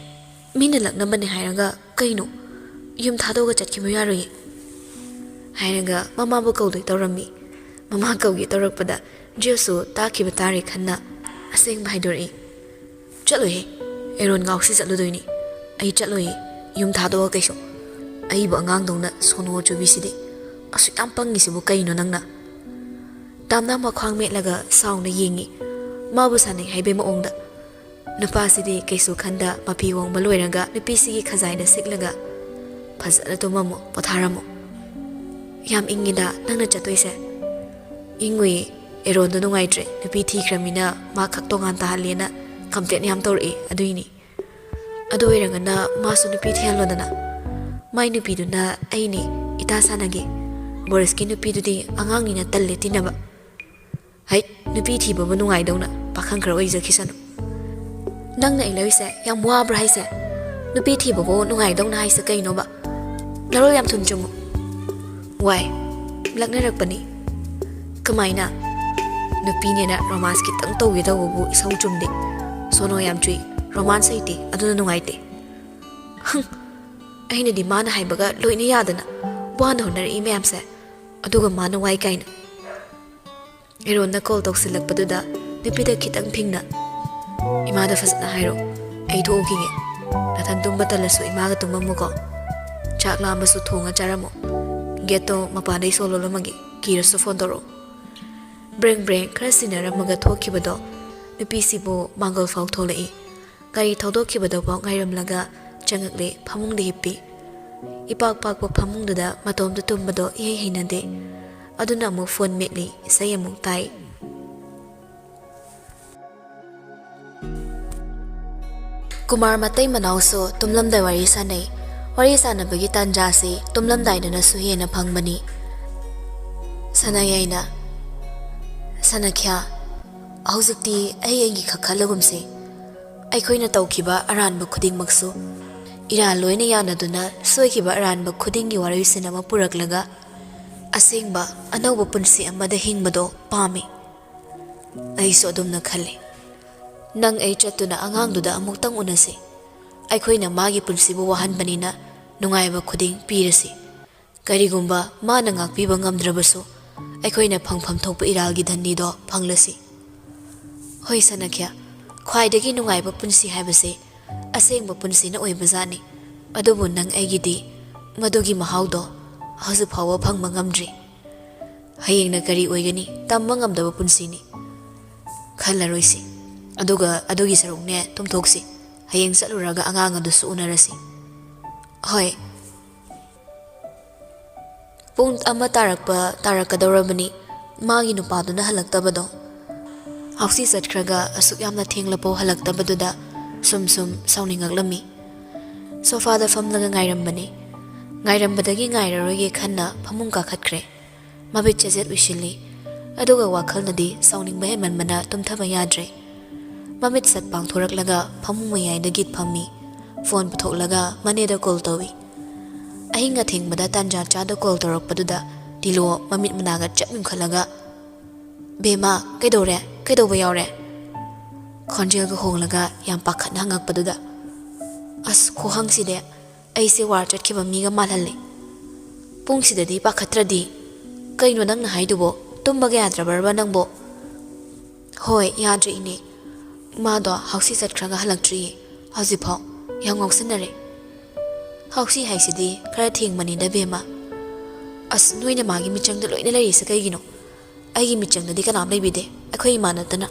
"ꯃꯤꯅ ꯂꯛꯅꯕꯅꯦ ꯍꯥꯏꯔꯒ ꯀꯩꯅꯣ? ꯌꯨꯝ ꯊꯥꯗꯣꯛꯑꯒ ꯆꯠꯈꯤꯕ ꯌꯥꯔꯣꯏꯌꯦ꯫" ꯍꯥꯏꯔꯒ ꯃꯃꯥꯕꯨ ꯀꯧꯗꯣꯏ ꯇꯧꯔꯝꯃꯤ꯫ ꯃꯃꯥ ꯀꯧꯒꯦ ꯇꯧꯔꯛꯄꯗ ꯖꯤꯌꯣꯁꯨ ꯇꯥꯈꯤꯕ ꯇꯥꯔꯦ ꯈꯟꯅ ꯑꯁꯦꯡꯕ ꯍꯥꯏꯗꯣꯔꯛꯏ꯫ "ꯆꯠꯂꯣꯏꯍꯦ, ꯑꯦꯔꯣꯟ ꯉꯥꯎꯁꯤ ꯆꯠꯂꯨꯗꯣꯏꯅꯤ꯫ ꯑꯩ ꯆꯠꯂꯣꯏꯌꯦ, ꯌꯨꯝ ꯊꯥꯗꯣꯛꯑ ꯀꯩꯁꯨ꯫ ꯑꯩꯕꯨ ꯑꯉꯥꯡꯗꯧꯅ ꯁꯣꯅꯣ ꯆꯨꯕꯤꯁꯤꯗꯤ꯫ ꯑꯁꯨꯛ ꯌꯥꯝ ꯄꯪꯉꯤꯁꯤꯕꯨ ꯀꯩꯅꯣ ꯅꯪꯅ?" ꯇꯥꯝꯅꯥ ꯃꯈ꯭ꯋꯥꯡ ꯃꯦꯠꯂꯒ ꯁꯥꯎꯅ ꯌꯦꯡꯉꯤ, ꯃꯥꯕꯨ ꯁꯥꯟꯅꯩ ꯍꯥꯏꯕꯩ ꯃꯑꯣꯡꯗ꯫ ꯅꯨꯄꯥꯁꯤꯗꯤ ꯀꯩꯁꯨ ꯈꯟꯗ ꯃꯐꯤ ꯍꯣꯡꯕ ꯂꯣꯏꯔꯒ ꯅꯨꯄꯤꯁꯤꯒꯤ ꯈꯖꯥꯏꯗ ꯁꯤꯛꯂꯒ, "ꯐꯖꯅ ꯇꯨꯝꯃꯝꯃꯣ, ꯄꯣꯊꯥꯔꯝꯃꯣ꯫" "ꯌꯥꯝ ꯏꯪꯉꯤꯗ ꯅꯪꯅ ꯆꯠꯇꯣꯏꯁꯦ꯫" "ꯏꯪꯉꯨꯏ, ꯑꯦꯔꯣꯟꯗꯣ ꯅꯨꯡꯉꯥꯏꯇ꯭ꯔꯦ, ꯅꯨꯄꯤ ꯊꯤꯈ꯭ꯔꯃꯤꯅ ꯃꯥ ꯈꯛ ꯇꯣꯉꯥꯟ ꯇꯥꯍꯜꯂꯦꯅ ꯀꯝꯄ꯭ꯂꯦꯟ ꯌꯥꯝ ꯇꯧꯔꯛꯑꯦ, ꯑꯗꯨꯏꯅꯤ꯫ ꯑꯗꯨ ꯑꯣꯏꯔꯒꯅ ꯃꯥꯁꯨ ꯅꯨꯄꯤ ꯊꯤꯍꯜꯂꯣꯗꯅ꯫ ꯃꯥꯏ ꯅꯨꯄꯤꯗꯨꯅ ꯑꯩꯅꯦ ꯏꯇꯥ ꯁꯥꯟꯅꯒꯦ꯫ ꯕꯣꯔꯤꯁꯀꯤ ꯅꯨꯄꯤꯗꯨꯗꯤ ꯑꯉꯥꯡꯅꯤꯅ ꯇꯜꯂꯦ ꯇꯤꯟꯅꯕ꯫" "ꯍꯩꯠ, ꯅꯨꯄꯤ ꯊꯤꯕꯕꯨ ꯅꯨꯡꯉꯥꯏꯗꯧꯅ ꯄꯥꯈꯪ ꯈꯔ ꯑꯣꯏꯖꯈꯤꯁꯅꯨ꯫" "ꯅꯪꯅ ꯑꯩ ꯂꯧꯔꯤꯁꯦ ꯌꯥꯝ ꯋꯥꯕ꯭ꯔꯥ ꯍꯥꯏꯁꯦ? ꯅꯨꯄꯤ ꯊꯤꯕꯕꯨ ꯅꯨꯡꯉꯥꯏꯗꯧꯅ ꯍꯥꯏꯁꯦ ꯀꯩꯅꯣꯕ? ꯅꯔꯣꯜ ꯌꯥꯝ ꯊꯨꯝ ꯆꯨꯝꯃꯨ꯫" "ꯋꯥꯏ, ꯂꯛꯅꯔꯛꯄꯅꯤ꯫" "ꯀꯃꯥꯏꯅ? ꯅꯨꯄꯤꯅꯦꯅ ꯔꯣꯃꯥꯟꯁ ꯈꯤꯇꯪ ꯇꯧꯒꯦ ꯇꯧꯕꯕꯨ ꯏꯁꯧ ꯆꯨꯝꯗꯦ, ꯁꯣꯅꯣ ꯌꯥꯝ ꯆꯨꯏ꯫ ꯔꯣꯃꯥꯟꯁ ꯍꯩꯇꯦ, ꯑꯗꯨꯅ ꯅꯨꯡꯉꯥꯏꯇꯦ꯫" "ꯍꯪ, ꯑꯩꯅꯗꯤ ꯃꯥꯅ ꯍꯥꯏꯕꯒ ꯂꯣꯏꯅ ꯌꯥꯗꯅ ꯋꯥꯅ ꯍꯣꯠꯅꯔꯛꯏ ꯃꯌꯥꯝꯁꯦ, ꯑꯗꯨꯒ ꯃꯥꯅ ꯋꯥꯏ ꯀꯥꯏꯅ꯫" ꯑꯦꯔꯣꯟꯅ ꯀꯣꯜ ꯇꯧꯁꯤꯜꯂꯛꯄꯗꯨꯗ ꯅꯨꯄꯤꯗ ꯈꯤꯇꯪ ꯐꯤꯡꯅ, "ꯏꯃꯥꯗ ꯐꯖꯅ ꯍꯥꯏꯔꯣ, ꯑꯩ ꯊꯣꯛꯎꯈꯤꯒꯦ꯫ ꯅꯊꯟ ꯇꯨꯝꯕ ꯇꯜꯂꯁꯨ ꯏꯃꯥꯒ ꯇꯨꯝꯃꯝꯃꯨꯀꯣ꯫ ꯆꯥꯛ ꯂꯥꯝꯕꯁꯨ ꯊꯣꯡꯉ ꯆꯥꯔꯝꯃꯣ꯫ ꯒꯦꯠꯇꯣ ꯃꯄꯥꯟꯗꯩ ꯁꯣ ꯂꯣꯜꯂꯝꯃꯒꯦ, ꯀꯤꯔꯁꯨ ꯐꯣꯟ ꯇꯧꯔꯛꯑꯣ꯫" ꯕ꯭ꯔꯦꯡ ꯕ꯭ꯔꯦꯡ ꯈꯔ ꯁꯤꯟꯅꯔꯝꯃꯒ ꯊꯣꯛꯈꯤꯕꯗꯣ ꯅꯨꯄꯤꯁꯤꯕꯨ ꯃꯥꯡꯒꯣꯜ ꯐꯥꯎ ꯊꯣꯛꯂꯛꯏ꯫ ꯒꯥꯔꯤ ꯊꯧꯗꯣꯛꯈꯤꯕꯗꯨꯐꯥꯎ ꯉꯥꯏꯔꯝꯂꯒ ꯆꯪꯉꯛꯂꯦ, ꯐꯃꯨꯡꯗ ꯍꯤꯞꯄꯤ꯫ ꯏꯄꯥꯛ ꯄꯥꯛꯄ ꯐꯃꯨꯡꯗꯨꯗ ꯃꯇꯣꯝꯇ ꯇꯨꯝꯕꯗꯣ ꯏꯍꯩ ꯍꯩꯅꯗꯦ꯫ ꯑꯗꯨꯅ ꯑꯃꯨꯛ ꯐꯣꯟ ꯃꯦꯠꯂꯤ, ꯏꯁꯩ ꯑꯃꯨꯛ ꯇꯥꯏ꯫ ꯀꯨꯃꯥꯔ ꯃꯇꯩ ꯃꯅꯥꯎꯁꯨ ꯇꯨꯝꯂꯝꯗꯥꯏ ꯋꯥꯔꯤ ꯁꯥꯟꯅꯩ꯫ ꯋꯥꯔꯤ ꯁꯥꯟꯅꯕꯒꯤ ꯇꯥꯟꯖꯥꯁꯤ ꯇꯨꯝꯂꯝꯗꯥꯏꯗꯅꯁꯨ ꯍꯦꯟꯅ ꯐꯪꯕꯅꯤ꯫ ꯁꯅꯥꯌꯥꯏꯅ, "ꯁꯅꯥꯈ꯭ꯌꯥ, ꯍꯧꯖꯤꯛꯇꯤ ꯑꯩ ꯑꯩꯒꯤ ꯈꯛ ꯈꯜꯂꯒꯨꯝꯁꯤ꯫ ꯑꯩꯈꯣꯏꯅ ꯇꯧꯈꯤꯕ ꯑꯔꯥꯟꯕ ꯈꯨꯗꯤꯡꯃꯛꯁꯨ ꯏꯔꯥꯜ ꯂꯣꯏꯅ ꯌꯥꯅꯗꯨꯅ ꯁꯣꯏꯈꯤꯕ ꯑꯔꯥꯟꯕ ꯈꯨꯗꯤꯡꯒꯤ ꯋꯥꯔꯣꯏꯁꯤꯟ ꯑꯃ ꯄꯨꯔꯛꯂꯒ ꯑꯁꯦꯡꯕ ꯑꯅꯧꯕ ꯄꯨꯟꯁꯤ ꯑꯃꯗ ꯍꯤꯡꯕꯗꯣ ꯄꯥꯝꯃꯤ꯫ ꯑꯩꯁꯨ ꯑꯗꯨꯝꯅ ꯈꯜꯂꯤ꯫ ꯅꯪ ꯑꯩ ꯆꯠꯇꯨꯅ ꯑꯉꯥꯡꯗꯨꯗ ꯑꯃꯨꯛꯇꯪ ꯎꯅꯁꯤ꯫ ꯑꯩꯈꯣꯏꯅ ꯃꯥꯒꯤ ꯄꯨꯟꯁꯤꯕꯨ ꯋꯥꯍꯟꯕꯅꯤꯅ ꯅꯨꯡꯉꯥꯏꯕ ꯈꯨꯗꯤꯡ ꯄꯤꯔꯁꯤ꯫ ꯀꯔꯤꯒꯨꯝꯕ ꯃꯥꯅ ꯉꯥꯛꯄꯤꯕ ꯉꯝꯗ꯭ꯔꯕꯁꯨ ꯑꯩꯈꯣꯏꯅ ꯐꯪꯐꯝ ꯊꯣꯛꯄ ꯏꯔꯥꯜꯒꯤ ꯙꯟꯅꯤꯗꯣ ꯐꯪꯂꯁꯤ꯫" "ꯍꯣꯏ ꯁꯅꯥꯈ꯭ꯌꯥ, ꯈ꯭ꯋꯥꯏꯗꯒꯤ ꯅꯨꯡꯉꯥꯏꯕ ꯄꯨꯟꯁꯤ ꯍꯥꯏꯕꯁꯦ ꯑꯁꯦꯡꯕ ꯄꯨꯟꯁꯤꯅ ꯑꯣꯏꯕꯖꯥꯠꯅꯤ꯫ ꯑꯗꯨꯕꯨ ꯅꯪ ꯑꯩꯒꯤꯗꯤ ꯃꯗꯨꯒꯤ ꯃꯍꯥꯎꯗꯣ ꯍꯧꯖꯤꯛ ꯐꯥꯎꯕ ꯐꯪꯕ ꯉꯝꯗ꯭ꯔꯤ꯫ ꯍꯌꯦꯡꯅ ꯀꯔꯤ ꯑꯣꯏꯒꯅꯤ ꯇꯝꯕ ꯉꯝꯗꯕ ꯄꯨꯟꯁꯤꯅꯤ꯫ ꯈꯜꯂꯔꯣꯏꯁꯤ꯫ ꯑꯗꯨꯒ ꯑꯗꯨꯒꯤ ꯁꯔꯨꯛꯅꯦ ꯇꯨꯝꯊꯣꯛꯁꯤ꯫ ꯍꯌꯦꯡ ꯆꯠꯂꯨꯔꯒ ꯑꯉꯥꯡ ꯑꯗꯨꯁꯨ ꯎꯅꯔꯁꯤ꯫" "ꯍꯣꯏ꯫" ꯄꯨꯡ ꯑꯃ ꯇꯥꯔꯛꯄ ꯇꯥꯔꯛꯀꯗꯧꯔꯕꯅꯤ꯫ ꯃꯥꯒꯤ ꯅꯨꯄꯥꯗꯨꯅ ꯍꯜꯂꯛꯇꯕꯗꯣ꯫ ꯍꯥꯎꯁꯤ ꯆꯠꯈ꯭ꯔꯒ ꯑꯁꯨꯛ ꯌꯥꯝꯅ ꯊꯦꯡꯂꯐꯥꯎ ꯍꯜꯂꯛꯇꯕꯗꯨꯗ ꯁꯨꯝ ꯁꯨꯝ ꯁꯥꯎꯅꯤꯡꯉꯛꯂꯝꯃꯤ꯫ ꯁꯣꯐꯥꯗ ꯐꯝꯂꯒ ꯉꯥꯏꯔꯝꯕꯅꯤ꯫ ꯉꯥꯏꯔꯝꯕꯗꯒꯤ ꯉꯥꯏꯔꯔꯣꯏꯒꯦ ꯈꯟꯅ ꯐꯃꯨꯡ ꯀꯥꯈꯠꯈ꯭ꯔꯦ꯫ ꯃꯃꯤꯠ ꯆꯦꯖꯦꯠ ꯎꯏꯁꯤꯜꯂꯤ꯫ ꯑꯗꯨꯒ ꯋꯥꯈꯜꯅꯗꯤ ꯁꯥꯎꯅꯤꯡꯕ ꯍꯦꯟꯃꯟꯕꯅ ꯇꯨꯝꯊꯕ ꯌꯥꯗ꯭ꯔꯦ꯫ ꯃꯃꯤꯠ ꯁꯠ ꯄꯥꯡꯊꯣꯔꯛꯂꯒ ꯐꯃꯨꯡ ꯃꯌꯥꯏꯗ ꯒꯤꯠ ꯐꯝꯃꯤ꯫ ꯐꯣꯟ ꯄꯨꯊꯣꯛꯂꯒ ꯃꯅꯦꯗ ꯀꯣꯜ ꯇꯧꯏ꯫ ꯑꯍꯤꯡ ꯑꯊꯦꯡꯕꯗ ꯇꯥꯟꯖꯥ ꯆꯥꯗ ꯀꯣꯜ ꯇꯧꯔꯛꯄꯗꯨꯗ ꯇꯤꯂꯣ ꯃꯃꯤꯠ ꯃꯅꯥꯒ ꯆꯞ ꯌꯨꯡꯈꯠꯂꯒ, "ꯕꯦꯝꯃ, ꯀꯩꯗꯧꯔꯦ? ꯀꯩꯗꯧꯕ ꯌꯥꯎꯔꯦ?" ꯈꯣꯟꯖꯦꯜꯒ ꯍꯣꯡꯂꯒ ꯌꯥꯝ ꯄꯥꯈꯠꯅ ꯍꯪꯉꯛꯄꯗꯨꯗ, ꯑꯁ, ꯈꯨꯍꯪꯁꯤꯗꯤ ꯑꯩꯁꯦ ꯋꯥꯔ ꯆꯠꯈꯤꯕ ꯃꯤꯒ ꯃꯥꯜꯍꯜꯂꯦ꯫ ꯄꯨꯡꯁꯤꯗꯗꯤ ꯄꯥꯈꯠꯇ꯭ꯔꯗꯤ꯫ ꯀꯩꯅꯣ ꯅꯪꯅ ꯍꯥꯏꯗꯨꯕꯣ? ꯇꯨꯝꯕꯒ ꯌꯥꯗ꯭ꯔꯕ꯭ꯔꯕ ꯅꯪꯕꯣ? ꯍꯣꯏ, ꯌꯥꯗ꯭ꯔꯦ ꯏꯅꯦ꯫ ꯃꯥꯗꯣ ꯍꯥꯎꯁꯤ ꯆꯠꯈ꯭ꯔꯒ ꯍꯜꯂꯛꯇ꯭ꯔꯤꯌꯦ ꯍꯧꯖꯤꯛꯐꯥꯎ꯫ ꯌꯥꯝ ꯉꯥꯎꯁꯤꯟꯅꯔꯦ꯫ ꯍꯥꯎꯁꯤ ꯍꯥꯏꯁꯤꯗꯤ ꯈꯔ ꯊꯦꯡꯕꯅꯤꯗ ꯕꯦꯝꯃ꯫ ꯑꯁ, ꯅꯣꯏꯅ ꯃꯥꯒꯤ ꯃꯤꯆꯪꯗ ꯂꯣꯏꯅ ꯂꯩꯔꯤꯁꯦ ꯀꯩꯒꯤꯅꯣ? ꯑꯩꯒꯤ ꯃꯤꯆꯪꯗꯗꯤ ꯀꯅꯥꯝ ꯂꯩꯕꯤꯗꯦ, ꯑꯩꯈꯣꯏ ꯏꯃꯥ ꯅꯠꯇꯅ꯫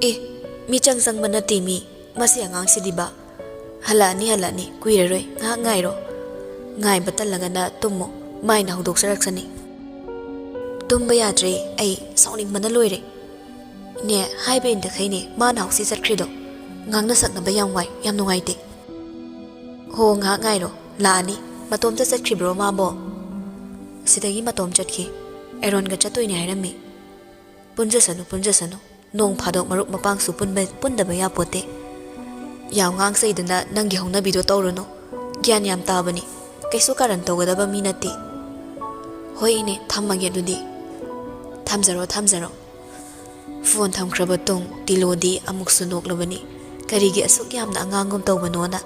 ꯑꯦ, ꯃꯤꯆꯪ ꯆꯪꯕ ꯅꯠꯇꯦ ꯃꯤ, ꯃꯁꯤ ꯑꯉꯥꯡꯁꯤꯗꯤꯕ꯫ ꯍꯜꯂꯛꯑꯅꯤ, ꯍꯜꯂꯛꯑꯅꯤ, ꯀꯨꯏꯔꯔꯣꯏ, ꯉꯥꯏꯍꯥꯛ ꯉꯥꯏꯔꯣ꯫ ꯉꯥꯏꯕ ꯇꯜꯂꯒꯅ ꯇꯨꯝꯃꯣ, ꯃꯥꯏꯅ ꯍꯧꯗꯣꯛꯆꯔꯛꯁꯅꯤ꯫ ꯇꯨꯝꯕ ꯌꯥꯗ꯭ꯔꯦ, ꯑꯩ ꯁꯥꯎꯅꯤꯡꯕꯅ ꯂꯣꯏꯔꯦ꯫ ꯏꯅꯦ, ꯍꯥꯏꯕ ꯏꯟꯗꯈꯩꯅꯦ ꯃꯥꯅ ꯍꯧꯖꯤꯛ ꯆꯠꯈ꯭ꯔꯤꯗꯣ꯫ ꯉꯥꯡꯅ ꯁꯛꯅꯕ ꯌꯥꯝ ꯋꯥꯏ, ꯌꯥꯝ ꯅꯨꯡꯉꯥꯏꯇꯦ꯫ ꯍꯣ, ꯉꯥꯏꯍꯥꯛ ꯉꯥꯏꯔꯣ, ꯂꯥꯛꯑꯅꯤ꯫ ꯃꯇꯣꯝꯇ ꯆꯠꯈ꯭ꯔꯤꯕ꯭ꯔꯣ ꯃꯥꯕꯣ? ꯁꯤꯗꯒꯤ ꯃꯇꯣꯝ ꯆꯠꯈꯤ꯫ ꯑꯦꯔꯣꯟꯒ ꯆꯠꯇꯣꯏꯅꯦ ꯍꯥꯏꯔꯝꯃꯤ꯫ ꯄꯨꯟꯖꯁꯅꯨ, ꯄꯨꯟꯖꯁꯅꯨ꯫ ꯅꯣꯡ ꯐꯥꯗꯣꯛ ꯃꯔꯨꯞ ꯃꯄꯥꯡꯁꯨ ꯄꯨꯟꯕ, ꯄꯨꯟꯗꯕ ꯌꯥꯄꯣꯠꯇꯦ꯫ ꯌꯥꯝ ꯉꯥꯡ ꯁꯩꯗꯅ ꯅꯪꯒꯤ ꯍꯧꯅꯕꯤꯗꯣ ꯇꯧꯔꯨꯅꯨ꯫ ꯒ꯭ꯌꯥꯟ ꯌꯥꯝ ꯇꯥꯕꯅꯤ꯫ ꯀꯩꯁꯨ ꯀꯥꯔꯟ ꯇꯧꯒꯗꯕ ꯃꯤ ꯅꯠꯇꯦ꯫ ꯍꯣꯏ ꯏꯅꯦ, ꯊꯝꯃꯒꯦ ꯑꯗꯨꯗꯤ꯫ ꯊꯝꯖꯔꯣ, ꯊꯝꯖꯔꯣ꯫ ꯐꯣꯟ ꯊꯝꯈ꯭ꯔꯕ ꯇꯨꯡ ꯇꯤꯂꯣꯗꯤ ꯑꯃꯨꯛꯁꯨ ꯅꯣꯛꯂꯕꯅꯤ꯫ ꯀꯔꯤꯒꯤ ꯑꯁꯨꯛ ꯌꯥꯝꯅ ꯑꯉꯥꯡꯒꯨꯝ ꯇꯧꯕꯅꯣꯅ꯫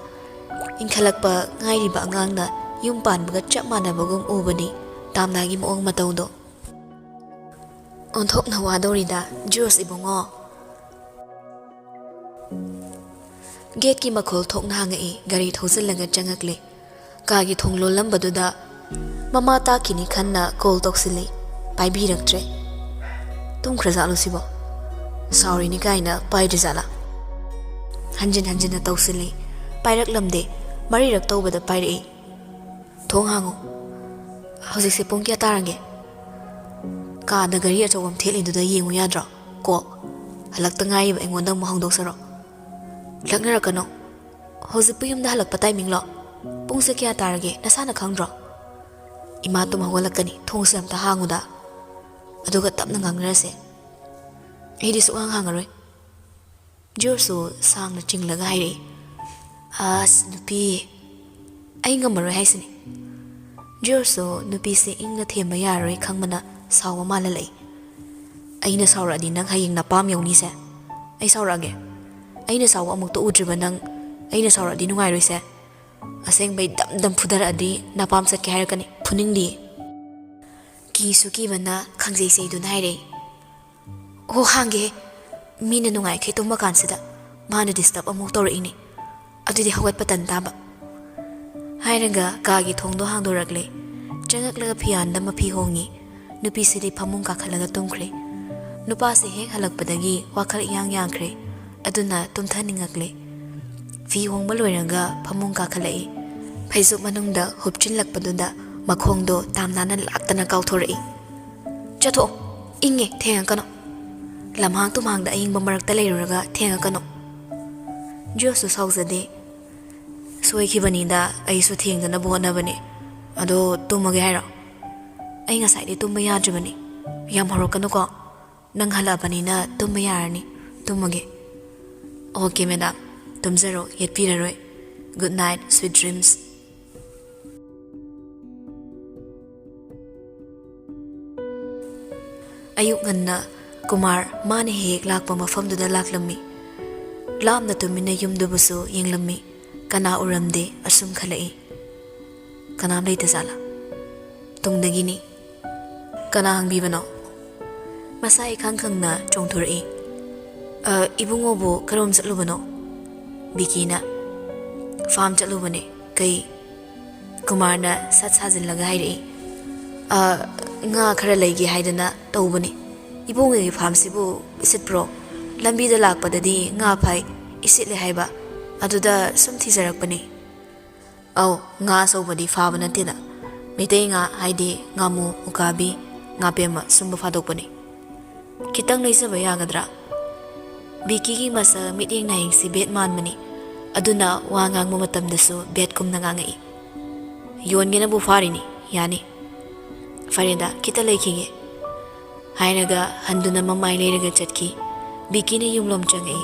ꯏꯟꯈꯠꯂꯛꯄ ꯉꯥꯏꯔꯤꯕ ꯑꯉꯥꯡꯅ ꯌꯨꯝ ꯄꯥꯟꯕꯒ ꯆꯞ ꯃꯥꯟꯅꯕꯒꯨꯝ ꯎꯕꯅꯤ ꯇꯥꯝꯅꯥꯒꯤ ꯃꯑꯣꯡ ꯃꯇꯧꯗꯣ꯫ ꯑꯣꯟꯊꯣꯛꯅ ꯋꯥꯗꯧꯔꯤꯗ, ꯖꯣꯁ ꯏꯕꯨꯡꯉꯣ꯫ ꯒꯦꯠꯀꯤ ꯃꯈꯣꯜ ꯊꯣꯛꯅ ꯍꯥꯡꯉꯛꯏ, ꯒꯥꯔꯤ ꯊꯧꯖꯤꯜꯂꯒ ꯆꯪꯉꯛꯂꯦ꯫ ꯀꯥꯒꯤ ꯊꯣꯡ ꯂꯣꯜꯂꯝꯕꯗꯨꯗ ꯃꯃꯥ ꯇꯥꯈꯤꯅꯤ ꯈꯟꯅ ꯀꯣꯜ ꯇꯧꯁꯤꯜꯂꯤ꯫ ꯄꯥꯏꯕꯤꯔꯛꯇ꯭ꯔꯦ꯫ ꯇꯨꯝꯈ꯭ꯔꯖꯥꯠꯂꯣ ꯁꯤꯕꯣ? ꯁꯥꯎꯔꯤꯅꯤ ꯀꯥꯏꯅ ꯄꯥꯏꯗ꯭ꯔꯤꯖꯥꯠꯂꯥ? ꯍꯟꯖꯤꯟ ꯍꯟꯖꯤꯟꯅ ꯇꯧꯁꯤꯜꯂꯤ꯫ ꯄꯥꯏꯔꯛꯂꯝꯗꯦ꯫ ꯃꯔꯤꯔꯛ ꯇꯧꯕꯗ ꯄꯥꯏꯔꯛꯏ꯫ "ꯊꯣꯡ ꯍꯥꯡꯉꯨ꯫ ꯍꯧꯖꯤꯛꯁꯦ ꯄꯨꯡ ꯀꯌꯥ ꯇꯥꯔꯒꯦ?" "ꯀꯥꯗ ꯒꯥꯔꯤ ꯑꯆꯧꯕ ꯑꯃ ꯊꯦꯠꯂꯤꯗꯨꯗ ꯌꯦꯡꯉꯨ ꯌꯥꯗ꯭ꯔꯣ? ꯀꯣ, ꯍꯜꯂꯛꯇ ꯉꯥꯏꯔꯤꯕ ꯑꯩꯉꯣꯟꯗ ꯑꯃꯨꯛ ꯍꯧꯗꯣꯛꯆꯔꯣ꯫ ꯂꯛꯅꯔꯛꯀꯅꯣ꯫ ꯍꯧꯖꯤꯛꯄꯨ ꯌꯨꯝꯗ ꯍꯜꯂꯛꯄ ꯇꯥꯏꯃꯤꯡꯂꯣ? ꯄꯨꯡꯁꯦ ꯀꯌꯥ ꯇꯥꯔꯒꯦ ꯅꯁꯥꯅ ꯈꯪꯗ꯭ꯔꯣ? ꯏꯃꯥ ꯇꯨꯝ ꯍꯧꯒꯠꯂꯛꯀꯅꯤ, ꯊꯣꯡꯁꯦ ꯑꯝꯇ ꯍꯥꯡꯉꯨꯗ꯫ ꯑꯗꯨꯒ ꯇꯞꯅ ꯉꯥꯡꯅꯔꯁꯦ꯫ ꯑꯩꯗꯤ ꯁꯨꯛꯍꯥꯡ ꯍꯥꯡꯉꯔꯣꯏ꯫" ꯖꯣꯔꯖꯁꯨ ꯁꯥꯡꯅ ꯆꯤꯡꯂꯒ ꯍꯥꯏꯔꯛꯏ, "ꯑꯁ ꯅꯨꯄꯤ, ꯑꯩ ꯉꯝꯃꯔꯣꯏ ꯍꯥꯏꯁꯤꯅꯤ꯫" ꯖꯣꯔꯖꯁꯨ ꯅꯨꯄꯤꯁꯦ ꯏꯪꯅ ꯊꯦꯝꯕ ꯌꯥꯔꯔꯣꯏ ꯈꯪꯕꯅ ꯁꯥꯎꯕ ꯃꯥꯜꯍꯜꯂꯛꯏ꯫ "ꯑꯩꯅ ꯁꯥꯎꯔꯛꯑꯗꯤ ꯅꯪ ꯍꯌꯦꯡ ꯅꯄꯥꯝ ꯌꯧꯅꯤꯁꯦ꯫ ꯑꯩ ꯁꯥꯎꯔꯛꯑꯒꯦ꯫ ꯑꯩꯅ ꯁꯥꯎꯕ ꯑꯃꯨꯛꯇ ꯎꯗ꯭ꯔꯤꯕ ꯅꯪ ꯑꯩꯅ ꯁꯥꯎꯔꯛꯑꯗꯤ ꯅꯨꯡꯉꯥꯏꯔꯣꯏꯁꯦ꯫ ꯑꯁꯦꯡꯕꯩ ꯗꯝ ꯗꯝ ꯐꯨꯗꯔꯛꯑꯗꯤ ꯅꯄꯥꯝ ꯆꯠꯀꯦ ꯍꯥꯏꯔꯛꯀꯅꯤ꯫ ꯐꯨꯅꯤꯡꯗꯤ꯫" ꯀꯤꯁꯨ ꯀꯤꯕꯅ ꯈꯪꯖꯩ ꯆꯩꯗꯨꯅ ꯍꯥꯏꯔꯛꯏ꯫ "ꯑꯣ, ꯍꯥꯡꯒꯦ꯫ ꯃꯤꯅ ꯅꯨꯡꯉꯥꯏꯈꯩ ꯇꯨꯝꯕ ꯀꯥꯟꯁꯤꯗ ꯃꯥꯅ ꯗꯤꯁꯇꯔꯕ ꯑꯃꯨꯛ ꯇꯧꯔꯛꯏꯅꯦ꯫ ꯑꯗꯨꯗꯤ ꯍꯧꯒꯠꯄ ꯇꯟ ꯇꯥꯕ꯫" ꯍꯥꯏꯔꯒ ꯀꯥꯒꯤ ꯊꯣꯡꯗꯣ ꯍꯥꯡꯗꯣꯔꯛꯂꯦ꯫ ꯆꯪꯉꯛꯂꯒ ꯐꯤꯌꯥꯟꯗ ꯃꯐꯤ ꯍꯣꯡꯉꯤ꯫ ꯅꯨꯄꯤꯁꯤꯗꯤ ꯐꯃꯨꯡ ꯀꯥꯈꯠꯂꯒ ꯇꯨꯝꯈ꯭ꯔꯦ꯫ ꯅꯨꯄꯥꯁꯦ ꯍꯦꯛ ꯍꯜꯂꯛꯄꯗꯒꯤ ꯋꯥꯈꯜ ꯏꯌꯥꯡ ꯌꯥꯡꯈ꯭ꯔꯦ꯫ ꯑꯗꯨꯅ ꯇꯨꯝꯊꯅꯤꯡꯉꯛꯂꯦ꯫ ꯐꯤ ꯍꯣꯡꯕ ꯂꯣꯏꯔꯒ ꯐꯃꯨꯡ ꯀꯥꯈꯠꯂꯛꯏ꯫ ꯐꯩꯖꯨꯞ ꯃꯅꯨꯡꯗ ꯍꯨꯞꯆꯤꯜꯂꯛꯄꯗꯨꯗ ꯃꯈꯣꯡꯗꯣ ꯇꯥꯝꯅꯥꯅ ꯂꯥꯛꯇꯅ ꯀꯥꯎꯊꯣꯔꯛꯏ꯫ ꯆꯠꯊꯣꯛꯑꯣ, ꯏꯪꯉꯦ, ꯊꯦꯡꯉꯛꯀꯅꯣ꯫ ꯂꯝꯍꯥꯡ ꯇꯨꯝꯍꯥꯡꯗ ꯑꯏꯪꯕ ꯃꯔꯛꯇ ꯂꯩꯔꯨꯔꯒ ꯊꯦꯡꯉꯛꯀꯅꯣ꯫ ꯖꯣꯁꯁꯨ ꯁꯥꯎꯖꯗꯦ꯫ "ꯁꯣꯏꯈꯤꯕꯅꯤꯗ, ꯑꯩꯁꯨ ꯊꯦꯡꯗꯅꯕ ꯍꯣꯠꯅꯕꯅꯦ꯫ ꯑꯗꯣ ꯇꯨꯝꯃꯒꯦ ꯍꯥꯏꯔꯣ?" "ꯑꯩ ꯉꯁꯥꯏꯗꯤ ꯇꯨꯝꯕ ꯌꯥꯗ꯭ꯔꯤꯕꯅꯤ꯫ ꯌꯥꯝ ꯍꯧꯔꯛꯀꯅꯨꯀꯣ꯫ ꯅꯪ ꯍꯜꯂꯛꯑꯕꯅꯤꯅ ꯇꯨꯝꯕ ꯌꯥꯔꯅꯤ꯫ ꯇꯨꯝꯃꯒꯦ꯫ ꯑꯣꯀꯦ ꯃꯦꯗꯥꯝ, ꯇꯨꯝꯖꯔꯣ, ꯌꯦꯠꯄꯤꯔꯔꯣꯏ꯫ Good night, sweet dreams." ꯑꯌꯨꯛ ꯉꯟꯅ ꯀꯨꯃꯥꯔ ꯃꯥꯅ ꯍꯦꯛ ꯍꯦꯛ ꯂꯥꯛꯄ ꯃꯐꯝꯗꯨꯗ ꯂꯥꯛꯂꯝꯃꯤ꯫ ꯂꯥꯞꯅ ꯇꯨꯃꯤꯟꯅ ꯌꯨꯝꯗꯨꯕꯨꯁꯨ ꯌꯦꯡꯂꯝꯃꯤ꯫ ꯀꯅꯥ ꯎꯔꯝꯗꯦ ꯑꯁꯨꯝ ꯈꯜꯂꯛꯏ꯫ ꯀꯅꯥꯝ ꯂꯩꯇꯖꯥꯠꯂꯥ? ꯇꯨꯡꯗꯒꯤꯅꯤ꯫ "ꯀꯅꯥ ꯍꯪꯕꯤꯕꯅꯣ?" ꯃꯁꯥ ꯏꯈꯪ ꯈꯪꯅ ꯆꯣꯡꯊꯣꯔꯛꯏ꯫ "ꯑ, ꯏꯕꯨꯡꯉꯣꯕꯨ ꯀꯔꯣꯝ ꯆꯠꯂꯨꯕꯅꯣ?" ꯕꯤꯀꯤꯅ꯫ "ꯐꯥꯝ ꯆꯠꯂꯨꯕꯅꯦ꯫ ꯀꯩ?" ꯀꯨꯃꯥꯔꯅ ꯁꯠ ꯁꯥꯖꯤꯜꯂꯒ ꯍꯥꯏꯔꯛꯏ꯫ "ꯑ, ꯉꯥ ꯈꯔ ꯂꯩꯒꯦ ꯍꯥꯏꯗꯅ ꯇꯧꯕꯅꯤ꯫ ꯏꯕꯨꯡꯉꯣꯒꯤ ꯐꯥꯝꯁꯤꯕꯨ ꯏꯁꯤꯠꯄ꯭ꯔꯣ? ꯂꯝꯕꯤꯗ ꯂꯥꯛꯄꯗꯗꯤ ꯉꯥ ꯐꯥꯏ, ꯏꯁꯤꯠꯂꯦ ꯍꯥꯏꯕ꯫ ꯑꯗꯨꯗ ꯁꯨꯝ ꯊꯤꯖꯔꯛꯄꯅꯤ꯫" "ꯑꯧ, ꯉꯥ ꯑꯆꯧꯕꯗꯤ ꯐꯥꯕ ꯅꯠꯇꯦꯗ꯫ ꯃꯩꯇꯩ ꯉꯥ ꯍꯥꯏꯗꯤ ꯉꯥꯃꯨ, ꯎꯀꯥꯕꯤ, ꯉꯥꯄꯦꯝꯃ ꯁꯨꯝꯕ ꯐꯥꯗꯣꯛꯄꯅꯤ꯫" "ꯈꯤꯇꯪ ꯂꯩꯖꯕ ꯌꯥꯒꯗ꯭ꯔꯥ?" ꯕꯤꯀꯤꯒꯤ ꯃꯁꯛ ꯃꯤꯠꯌꯦꯡ ꯅꯥꯌꯦꯡꯁꯤ ꯕꯦꯠ ꯃꯥꯟꯕꯅꯤ꯫ ꯑꯗꯨꯅ ꯋꯥ ꯉꯥꯡꯕ ꯃꯇꯝꯗꯁꯨ ꯕꯦꯠꯀꯨꯝꯅ ꯉꯥꯡꯉꯛꯏ꯫ "ꯌꯣꯟꯒꯦꯅꯕꯨ ꯐꯥꯔꯤꯅꯤ, ꯌꯥꯅꯤ꯫" "ꯐꯔꯦꯗ, ꯈꯤꯇ ꯂꯩꯈꯤꯒꯦ꯫" ꯍꯥꯏꯔꯒ ꯍꯟꯗꯨꯅ ꯃꯃꯥꯏ ꯂꯩꯔꯒ ꯆꯠꯈꯤ꯫ ꯕꯤꯀꯤꯅ ꯌꯨꯝꯂꯣꯝ ꯆꯪꯉꯛꯏ꯫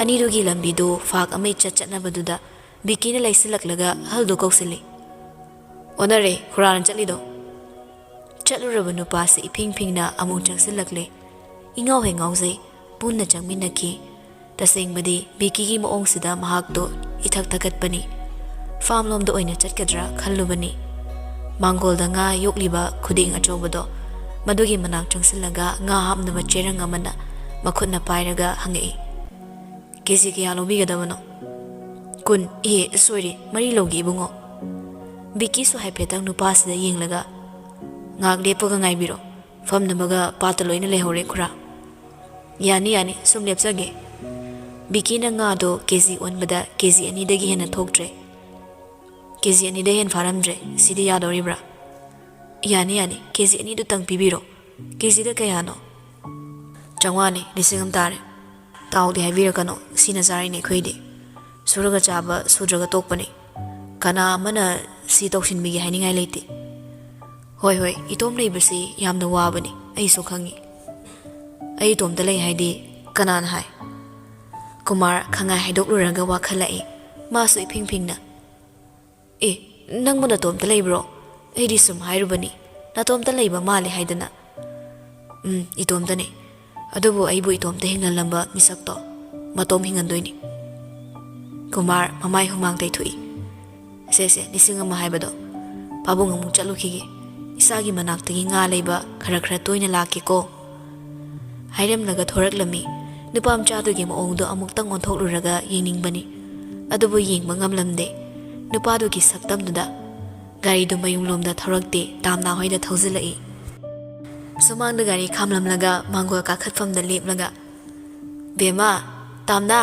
ꯑꯅꯤꯗꯨꯒꯤ ꯂꯝꯕꯤꯗꯨ ꯐꯥꯛ ꯑꯃ ꯏꯆꯠ ꯆꯠꯅꯕꯗꯨꯗ ꯕꯤꯀꯤꯅ ꯂꯩꯁꯤꯜꯂꯛꯂꯒ ꯑꯍꯜꯗꯨ ꯀꯧꯁꯤꯜꯂꯤ꯫ "ꯑꯣꯟꯅꯔꯦ, ꯈꯨꯔꯥꯅ ꯆꯠꯂꯤꯗꯣ?" ꯆꯠꯂꯨꯔꯕ ꯅꯨꯄꯥꯁꯤ ꯏꯐꯤꯡ ꯐꯤꯡꯅ ꯑꯃꯨꯛ ꯆꯪꯁꯤꯜꯂꯛꯂꯦ꯫ ꯏꯉꯥꯎ ꯍꯦꯛ ꯉꯥꯎꯖꯩ꯫ ꯄꯨꯟꯅ ꯆꯪꯃꯤꯟꯅꯈꯤ꯫ ꯇꯁꯦꯡꯕꯗꯤ ꯕꯤꯀꯤꯒꯤ ꯃꯑꯣꯡꯁꯤꯗ ꯃꯍꯥꯛꯇꯣ ꯏꯊꯛ ꯊꯛꯀꯠꯄꯅꯤ꯫ ꯐꯥꯝꯂꯣꯝꯗ ꯑꯣꯏꯅ ꯆꯠꯀꯗ꯭ꯔꯥ ꯈꯜꯂꯨꯕꯅꯤ꯫ ꯃꯥꯡꯒꯣꯜꯗ ꯉꯥ ꯌꯣꯛꯂꯤꯕ ꯈꯨꯗꯦꯡ ꯑꯆꯧꯕꯗꯣ, ꯃꯗꯨꯒꯤ ꯃꯅꯥꯛ ꯆꯪꯁꯤꯜꯂꯒ ꯉꯥ ꯍꯥꯞꯅꯕ ꯆꯦꯔꯪ ꯑꯃꯅ ꯃꯈꯨꯠꯅ ꯄꯥꯏꯔꯒ ꯍꯪꯉꯛꯏ꯫ "ꯀꯦꯖꯤ ꯀꯌꯥ ꯂꯧꯕꯤꯒꯗꯕꯅꯣ?" "ꯀꯨꯟ꯫ ꯑꯦ, ꯁꯣꯏꯔꯦ, ꯃꯔꯤ ꯂꯧꯒꯦ, ꯏꯕꯨꯡꯉꯣ꯫" ꯕꯤꯀꯤꯁꯨ ꯍꯥꯏꯐꯦꯠꯇꯪ ꯅꯨꯄꯥꯁꯤꯗ ꯌꯦꯡꯂꯒ, "ꯉꯥꯏꯍꯥꯛ ꯂꯦꯞꯄꯒ ꯉꯥꯏꯕꯤꯔꯣ, ꯐꯝꯅꯕꯒ ꯄꯥꯠꯇ ꯂꯣꯏꯅ ꯂꯩꯍꯧꯔꯦ, ꯈꯨꯔꯥ꯫" "ꯌꯥꯅꯤ, ꯌꯥꯅꯤ, ꯁꯨꯝ ꯂꯦꯞꯆꯒꯦ꯫" ꯕꯤꯀꯤꯅ ꯉꯥꯗꯣ ꯀꯦꯖꯤ ꯑꯣꯟꯕꯗ ꯀꯦꯖꯤ ꯑꯅꯤꯗꯒꯤ ꯍꯦꯟꯅ ꯊꯣꯛꯇ꯭ꯔꯦ꯫ "ꯀꯦꯖꯤ ꯑꯅꯤꯗ ꯍꯦꯟ ꯐꯥꯔꯝꯗ꯭ꯔꯦ, ꯁꯤꯗꯤ ꯌꯥꯗꯧꯔꯤꯕ꯭ꯔꯥ?" "ꯌꯥꯅꯤ, ꯌꯥꯅꯤ, ꯀꯦꯖꯤ ꯑꯅꯤꯗꯨꯇꯪ ꯄꯤꯕꯤꯔꯣ꯫ "ꯀꯦꯖꯤꯗ ꯀꯌꯥꯅꯣ?" "ꯆꯥꯝꯃꯉꯥꯅꯤ, ꯂꯤꯁꯤꯡ ꯑꯃ ꯇꯥꯔꯦ꯫ ꯇꯥꯎꯗꯤ ꯍꯥꯏꯕꯤꯔꯛꯀꯅꯣ, ꯁꯤꯅ ꯆꯥꯔꯤꯅꯦ ꯑꯩꯈꯣꯏꯗꯤ꯫ ꯁꯨꯔꯒ ꯆꯥꯕ, ꯁꯨꯗ꯭ꯔꯒ ꯇꯣꯛꯄꯅꯤ꯫ ꯀꯅꯥ ꯑꯃꯅ ꯁꯤ ꯇꯧꯁꯤꯟꯕꯤꯒꯦ ꯍꯥꯏꯅꯤꯡꯉꯥꯏ ꯂꯩꯇꯦ꯫ ꯍꯣꯏ, ꯍꯣꯏ, ꯏꯇꯣꯝ ꯂꯩꯕꯁꯤ ꯌꯥꯝꯅ ꯋꯥꯕꯅꯤ, ꯑꯩꯁꯨ ꯈꯪꯉꯤ꯫ ꯑꯩ ꯏꯇꯣꯝꯇ ꯂꯩ ꯍꯥꯏꯗꯤ ꯀꯅꯥꯅ ꯍꯥꯏ?" ꯀꯨꯃꯥꯔ ꯈꯪꯉꯥꯏ ꯍꯥꯏꯗꯣꯛꯂꯨꯔꯒ ꯋꯥꯈꯜꯂꯛꯏ꯫ ꯃꯥꯁꯨ ꯏꯐꯤꯡ ꯐꯤꯡꯅ, "ꯑꯦ, ꯅꯪꯕꯨ ꯅꯇꯣꯝꯇ ꯂꯩꯕ꯭ꯔꯣ? ꯑꯩꯗꯤ ꯁꯨꯝ ꯍꯥꯏꯔꯨꯕꯅꯤ, ꯅꯇꯣꯝꯇ ꯂꯩꯕ ꯃꯥꯜꯂꯦ ꯍꯥꯏꯗꯅ꯫" "ꯎꯝ, ꯏꯇꯣꯝꯇꯅꯦ꯫ ꯑꯗꯨꯕꯨ ꯑꯩꯕꯨ ꯏꯇꯣꯝꯇ ꯍꯤꯡꯍꯜꯂꯝꯕ ꯃꯤꯁꯛꯇꯣ ꯃꯇꯣꯝ ꯍꯤꯡꯍꯟꯗꯣꯏꯅꯤ꯫" ꯀꯨꯃꯥꯔ ꯃꯃꯥꯏ ꯍꯨꯃꯥꯡ ꯇꯩꯊꯣꯛꯏ꯫ "ꯁꯦ, ꯁꯦ, ꯂꯤꯁꯤꯡ ꯑꯃ ꯍꯥꯏꯕꯗꯣ, ꯄꯥꯕꯨꯡ ꯑꯃꯨꯛ ꯆꯠꯂꯨꯈꯤꯒꯦ꯫ ꯏꯆꯥꯒꯤ ꯃꯅꯥꯛꯇꯒꯤ ꯉꯥ ꯂꯩꯕ ꯈꯔ ꯈꯔ ꯇꯣꯏꯅ ꯂꯥꯛꯀꯦꯀꯣ꯫" ꯍꯥꯏꯔꯝꯂꯒ ꯊꯣꯔꯛꯂꯝꯃꯤ꯫ ꯅꯨꯄꯥ ꯃꯆꯥꯗꯨꯒꯤ ꯃꯑꯣꯡꯗꯣ ꯑꯃꯨꯛꯇꯪ ꯑꯣꯟꯊꯣꯛꯂꯨꯔꯒ ꯌꯦꯡꯅꯤꯡꯕꯅꯤ꯫ ꯑꯗꯨꯕꯨ ꯌꯦꯡꯕ ꯉꯝꯂꯝꯗꯦ꯫ ꯅꯨꯄꯥꯗꯨꯒꯤ ꯁꯛꯇꯝꯗꯨꯗ ꯒꯥꯔꯤꯗꯨ ꯃꯌꯨꯝꯂꯣꯝꯗ ꯊꯧꯔꯛꯇꯦ, ꯇꯥꯝꯅꯥ ꯍꯣꯏꯗ ꯊꯧꯖꯤꯜꯂꯛꯏ꯫ ꯁꯨꯃꯥꯡꯗ ꯒꯥꯔꯤ ꯈꯥꯝꯂꯝꯂꯒ ꯃꯥꯡꯒꯣꯜ ꯀꯥꯈꯠꯐꯝꯗ ꯂꯦꯞꯂꯒ, "ꯕꯦꯝꯃ, ꯇꯥꯝꯅꯥ!"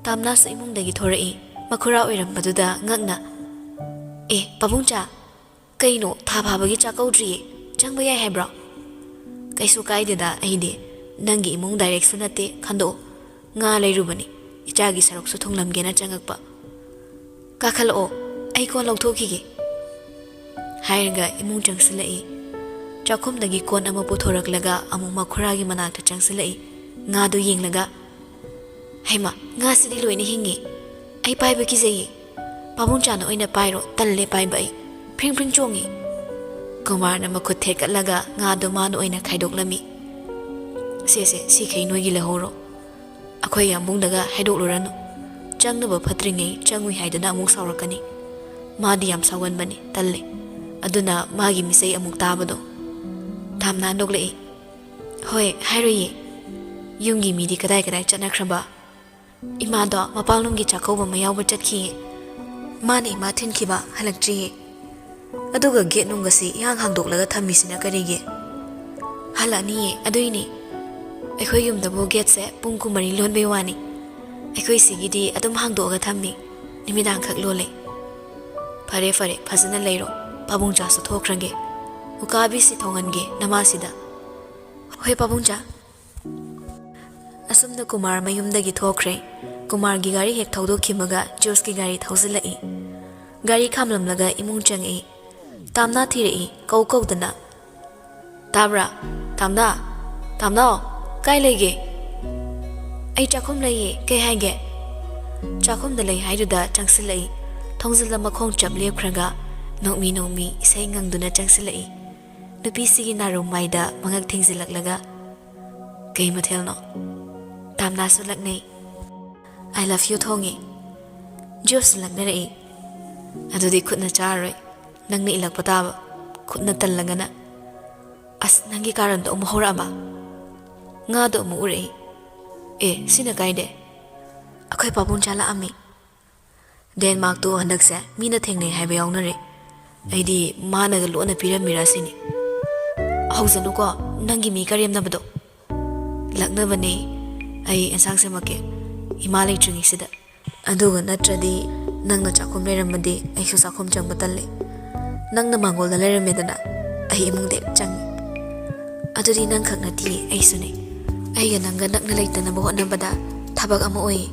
ꯇꯥꯝꯅꯥꯁꯨ ꯏꯃꯨꯡꯗꯒꯤ ꯊꯣꯔꯛꯏ꯫ ꯃꯈꯨꯔꯥ ꯑꯣꯏꯔꯝꯕꯗꯨꯗ ꯉꯛꯅ, "ꯑꯦ, ꯄꯥꯕꯨꯡꯆꯥ, ꯀꯩꯅꯣ, ꯊꯥ ꯐꯥꯕꯒꯤ ꯆꯥꯛ ꯀꯧꯗ꯭ꯔꯤꯌꯦ, ꯆꯪꯕ ꯌꯥꯏ ꯍꯥꯏꯕ꯭ꯔꯣ?" "ꯀꯩꯁꯨ ꯀꯥꯏꯗꯦꯗ, ꯑꯩꯗꯤ ꯅꯪꯒꯤ ꯏꯃꯨꯡ ꯗꯥꯏꯔꯦꯛꯁꯨ ꯅꯠꯇꯦ, ꯈꯟꯗꯣꯛꯑꯣ꯫ ꯉꯥ ꯂꯩꯔꯨꯕꯅꯤ, ꯏꯆꯥꯒꯤ ꯁꯔꯨꯛꯁꯨ ꯊꯨꯡꯂꯝꯒꯦꯅ ꯆꯪꯉꯛꯄ꯫ ꯀꯥꯈꯠꯂꯛꯑꯣ, ꯑꯩ ꯀꯣꯟ ꯂꯧꯊꯣꯛꯈꯤꯒꯦ꯫" ꯍꯥꯏꯔꯒ ꯏꯃꯨꯡ ꯆꯪꯁꯤꯜꯂꯛꯏ꯫ ꯆꯥꯛꯈꯨꯝꯗꯒꯤ ꯀꯣꯟ ꯑꯃ ꯄꯨꯊꯣꯔꯛꯂꯒ ꯑꯃꯨꯛ ꯃꯈꯨꯔꯥꯒꯤ ꯃꯅꯥꯛꯇ ꯆꯪꯁꯤꯜꯂꯛꯏ꯫ ꯉꯥꯗꯨ ꯌꯦꯡꯂꯒ, "ꯍꯩꯃꯥ, ꯉꯥꯁꯤꯗꯤ ꯂꯣꯏꯅ ꯍꯤꯡꯉꯤ꯫ ꯑꯩ ꯄꯥꯏꯕ ꯀꯤꯖꯩꯌꯦ꯫ ꯄꯥꯕꯨꯡꯆꯥꯅ ꯑꯣꯏꯅ ꯄꯥꯏꯔꯣ, ꯇꯜꯂꯦ ꯄꯥꯏꯕ ꯑꯩ꯫ ꯐ꯭ꯔꯤꯡ ꯐ꯭ꯔꯤꯡ ꯆꯣꯡꯉꯤ꯫" ꯀꯨꯃꯥꯔꯅ ꯃꯈꯨꯠ ꯊꯦꯛꯀꯠꯂꯒ ꯉꯥꯗꯨ ꯃꯥꯅ ꯑꯣꯏꯅ ꯈꯥꯏꯗꯣꯛꯂꯝꯃꯤ꯫ "ꯁꯦ, ꯁꯦ, ꯁꯤꯈꯩ ꯅꯣꯏꯒꯤ ꯂꯧꯍꯧꯔꯣ꯫ ꯑꯩꯈꯣꯏ ꯌꯥꯝꯕꯨꯡꯗꯒ ꯍꯥꯏꯗꯣꯛꯂꯨꯔꯅꯨ꯫ ꯆꯪꯅꯕ ꯐꯠꯇ꯭ꯔꯤꯉꯩ ꯆꯪꯉꯨꯏ ꯍꯥꯏꯗꯨꯅ ꯑꯃꯨꯛ ꯁꯥꯎꯔꯛꯀꯅꯤ꯫ ꯃꯥꯗꯤ ꯌꯥꯝ ꯁꯥꯎꯒꯟꯕꯅꯤ, ꯇꯜꯂꯦ꯫ ꯑꯗꯨꯅ ꯃꯥꯒꯤ ꯃꯤꯆꯩ ꯑꯃꯨꯛ ꯇꯥꯕꯗꯣ꯫" ꯇꯥꯝꯅꯥ ꯅꯣꯛꯂꯛꯏ꯫ "ꯍꯣꯏ, ꯍꯥꯏꯔꯣꯏꯌꯦ꯫ ꯌꯨꯝꯒꯤ ꯃꯤꯗꯤ ꯀꯗꯥꯏ ꯀꯗꯥꯏ ꯆꯠꯅꯈ꯭ꯔꯕ?" "ꯏꯃꯥꯗꯣ ꯃꯄꯥꯟꯂꯣꯝꯒꯤ ꯆꯥꯛꯀꯧꯕ ꯑꯃ ꯌꯥꯎꯕ ꯆꯠꯈꯤꯌꯦ꯫ ꯃꯥꯅ ꯏꯃꯥ ꯊꯤꯟꯈꯤꯕ, ꯍꯜꯂꯛꯇ꯭ꯔꯤꯌꯦ꯫ ꯑꯗꯨꯒ ꯒꯦꯠ ꯅꯨꯡꯒꯁꯤ ꯏꯍꯥꯡ ꯍꯥꯡꯗꯣꯛꯂꯒ ꯊꯝꯃꯤꯁꯤꯅ ꯀꯔꯤꯒꯤ?" "ꯍꯜꯂꯛꯑꯅꯤꯌꯦ, ꯑꯗꯨꯏꯅꯦ꯫ ꯑꯩꯈꯣꯏ ꯌꯨꯝꯗꯕꯨ ꯒꯦꯠꯁꯦ ꯄꯨꯡ ꯀꯨꯟꯃꯔꯤ ꯂꯣꯟꯕꯩ ꯋꯥꯅꯤ꯫ ꯑꯩꯈꯣꯏ ꯁꯤꯒꯤꯗꯤ ꯑꯗꯨꯝ ꯍꯥꯡꯗꯣꯛꯑꯒ ꯊꯝꯃꯤ, ꯅꯨꯃꯤꯗꯥꯡꯈꯛ ꯂꯣꯜꯂꯦ꯫" "ꯐꯔꯦ, ꯐꯔꯦ, ꯐꯖꯅ ꯂꯩꯔꯣ꯫ ꯄꯥꯕꯨꯡꯆꯥꯁꯨ ꯊꯣꯛꯈ꯭ꯔꯒꯦ꯫" "ꯎꯀꯥꯕꯤꯁꯤ ꯊꯣꯡꯍꯟꯒꯦ ꯅꯃꯥꯁꯤꯗ꯫" "ꯍꯣꯏ ꯄꯥꯕꯨꯡꯆꯥ꯫" ꯑꯁꯨꯝꯅ ꯀꯨꯃꯥꯔ ꯃꯌꯨꯝꯗꯒꯤ ꯊꯣꯛꯈ꯭ꯔꯦ꯫ ꯀꯨꯃꯥꯔꯒꯤ ꯒꯥꯔꯤ ꯍꯦꯛ ꯊꯧꯗꯣꯛꯈꯤꯕꯒ ꯖꯣꯁꯀꯤ ꯒꯥꯔꯤ ꯊꯧꯖꯤꯜꯂꯛꯏ꯫ ꯒꯥꯔꯤ ꯈꯥꯝꯂꯝꯂꯒ ꯏꯃꯨꯡ ꯆꯪꯉꯛꯏ꯫ ꯇꯥꯝꯅꯥ ꯊꯤꯔꯛꯏ, ꯀꯧ ꯀꯧꯗꯅ꯫ "ꯇꯥꯕ꯭ꯔꯥ? ꯇꯥꯝꯅꯥ? ꯇꯥꯝꯅꯥꯎ, ꯀꯥꯏ ꯂꯩꯒꯦ?" "ꯑꯩ ꯆꯥꯛꯈꯨꯝ ꯂꯩꯌꯦ, ꯀꯩ ꯍꯥꯏꯒꯦ?" ꯆꯥꯛꯈꯨꯝꯗ ꯂꯩ ꯍꯥꯏꯗꯨꯗ ꯆꯪꯁꯤꯜꯂꯛꯏ꯫ ꯊꯣꯡꯖꯤꯜꯗ ꯃꯈꯣꯡ ꯆꯞ ꯂꯦꯞꯈ꯭ꯔꯒ ꯅꯣꯛꯃꯤ ꯅꯣꯛꯃꯤ ꯏꯁꯩ ꯉꯪꯗꯨꯅ ꯆꯪꯁꯤꯜꯂꯛꯏ꯫ ꯅꯨꯄꯤꯁꯤꯒꯤ ꯅꯥꯔꯨꯝ ꯃꯥꯏꯗ ꯃꯉꯛ ꯊꯤꯡꯖꯤꯜꯂꯛꯂꯒ, "ꯀꯩ ꯃꯊꯦꯜꯅꯣ?" ꯇꯥꯝꯅꯥꯁꯨ ꯂꯛꯅꯩ꯫ "I love you" ꯊꯣꯡꯉꯤ꯫ ꯖꯣꯁꯁꯨ ꯂꯛꯅꯔꯛꯏ꯫ "ꯑꯗꯨꯗꯤ ꯈꯨꯠꯅ ꯆꯥꯔꯔꯣꯏ, ꯅꯪꯅ ꯏꯜꯂꯛꯄ ꯇꯥꯕ, ꯈꯨꯠꯅ ꯇꯜꯂꯒꯅ꯫ ꯑꯁ, ꯅꯪꯒꯤ ꯀꯥꯔꯟꯗꯣ ꯑꯃꯨꯛ ꯍꯧꯔꯛꯑꯕ?" ꯉꯥꯗꯣ ꯑꯃꯨꯛ ꯎꯔꯛꯏ꯫ "ꯑꯦ, ꯁꯤꯅ ꯀꯥꯏꯗꯦ?" "ꯑꯩꯈꯣꯏ ꯄꯥꯕꯨꯡ ꯆꯥꯂꯥꯛꯑꯝꯃꯤ꯫ ꯗꯦꯟꯃꯥꯔꯛꯇꯣ ꯍꯟꯗꯛꯁꯦ ꯃꯤꯅ ꯊꯦꯡꯅꯩ ꯍꯥꯏꯕ ꯌꯥꯎꯅꯔꯦ꯫ ꯑꯩꯗꯤ ꯃꯥꯅꯒ ꯂꯣꯟꯅ ꯄꯤꯔꯝꯃꯤꯔꯥ ꯁꯤꯅꯤ꯫" "ꯍꯧꯖꯅꯨꯀꯣ, ꯅꯪꯒꯤ ꯃꯤ ꯀꯔꯦꯝꯅꯕꯗꯣ꯫" "ꯂꯛꯅꯕꯅꯦ꯫ ꯑꯩ ꯑꯦꯟꯁꯥꯡ ꯁꯦꯝꯃꯛꯀꯦ, ꯏꯃꯥ ꯂꯩꯇ꯭ꯔꯤꯉꯩꯁꯤꯗ꯫ ꯑꯗꯨꯒ ꯅꯠꯇ꯭ꯔꯗꯤ ꯅꯪꯅ ꯆꯥꯛꯈꯨꯝ ꯂꯩꯔꯝꯃꯗꯤ ꯑꯩꯁꯨ ꯆꯥꯛꯈꯨꯝ ꯆꯪꯕ ꯇꯜꯂꯦ꯫ ꯅꯪꯅ ꯃꯥꯡꯒꯣꯜꯗ ꯂꯩꯔꯝꯃꯦꯗꯅ, ꯑꯩ ꯏꯃꯨꯡꯗ ꯍꯦꯛ ꯆꯪꯉꯦ꯫ ꯑꯗꯨꯗꯤ ꯅꯪ ꯈꯛ ꯅꯠꯇꯤꯌꯦ, ꯑꯩꯁꯨꯅꯦ꯫ ꯑꯩꯒ ꯅꯪꯒ ꯅꯛꯅ ꯂꯩꯇꯅꯕ ꯍꯣꯠꯅꯕꯗ ꯊꯕꯛ ꯑꯃ ꯑꯣꯏꯌꯦ꯫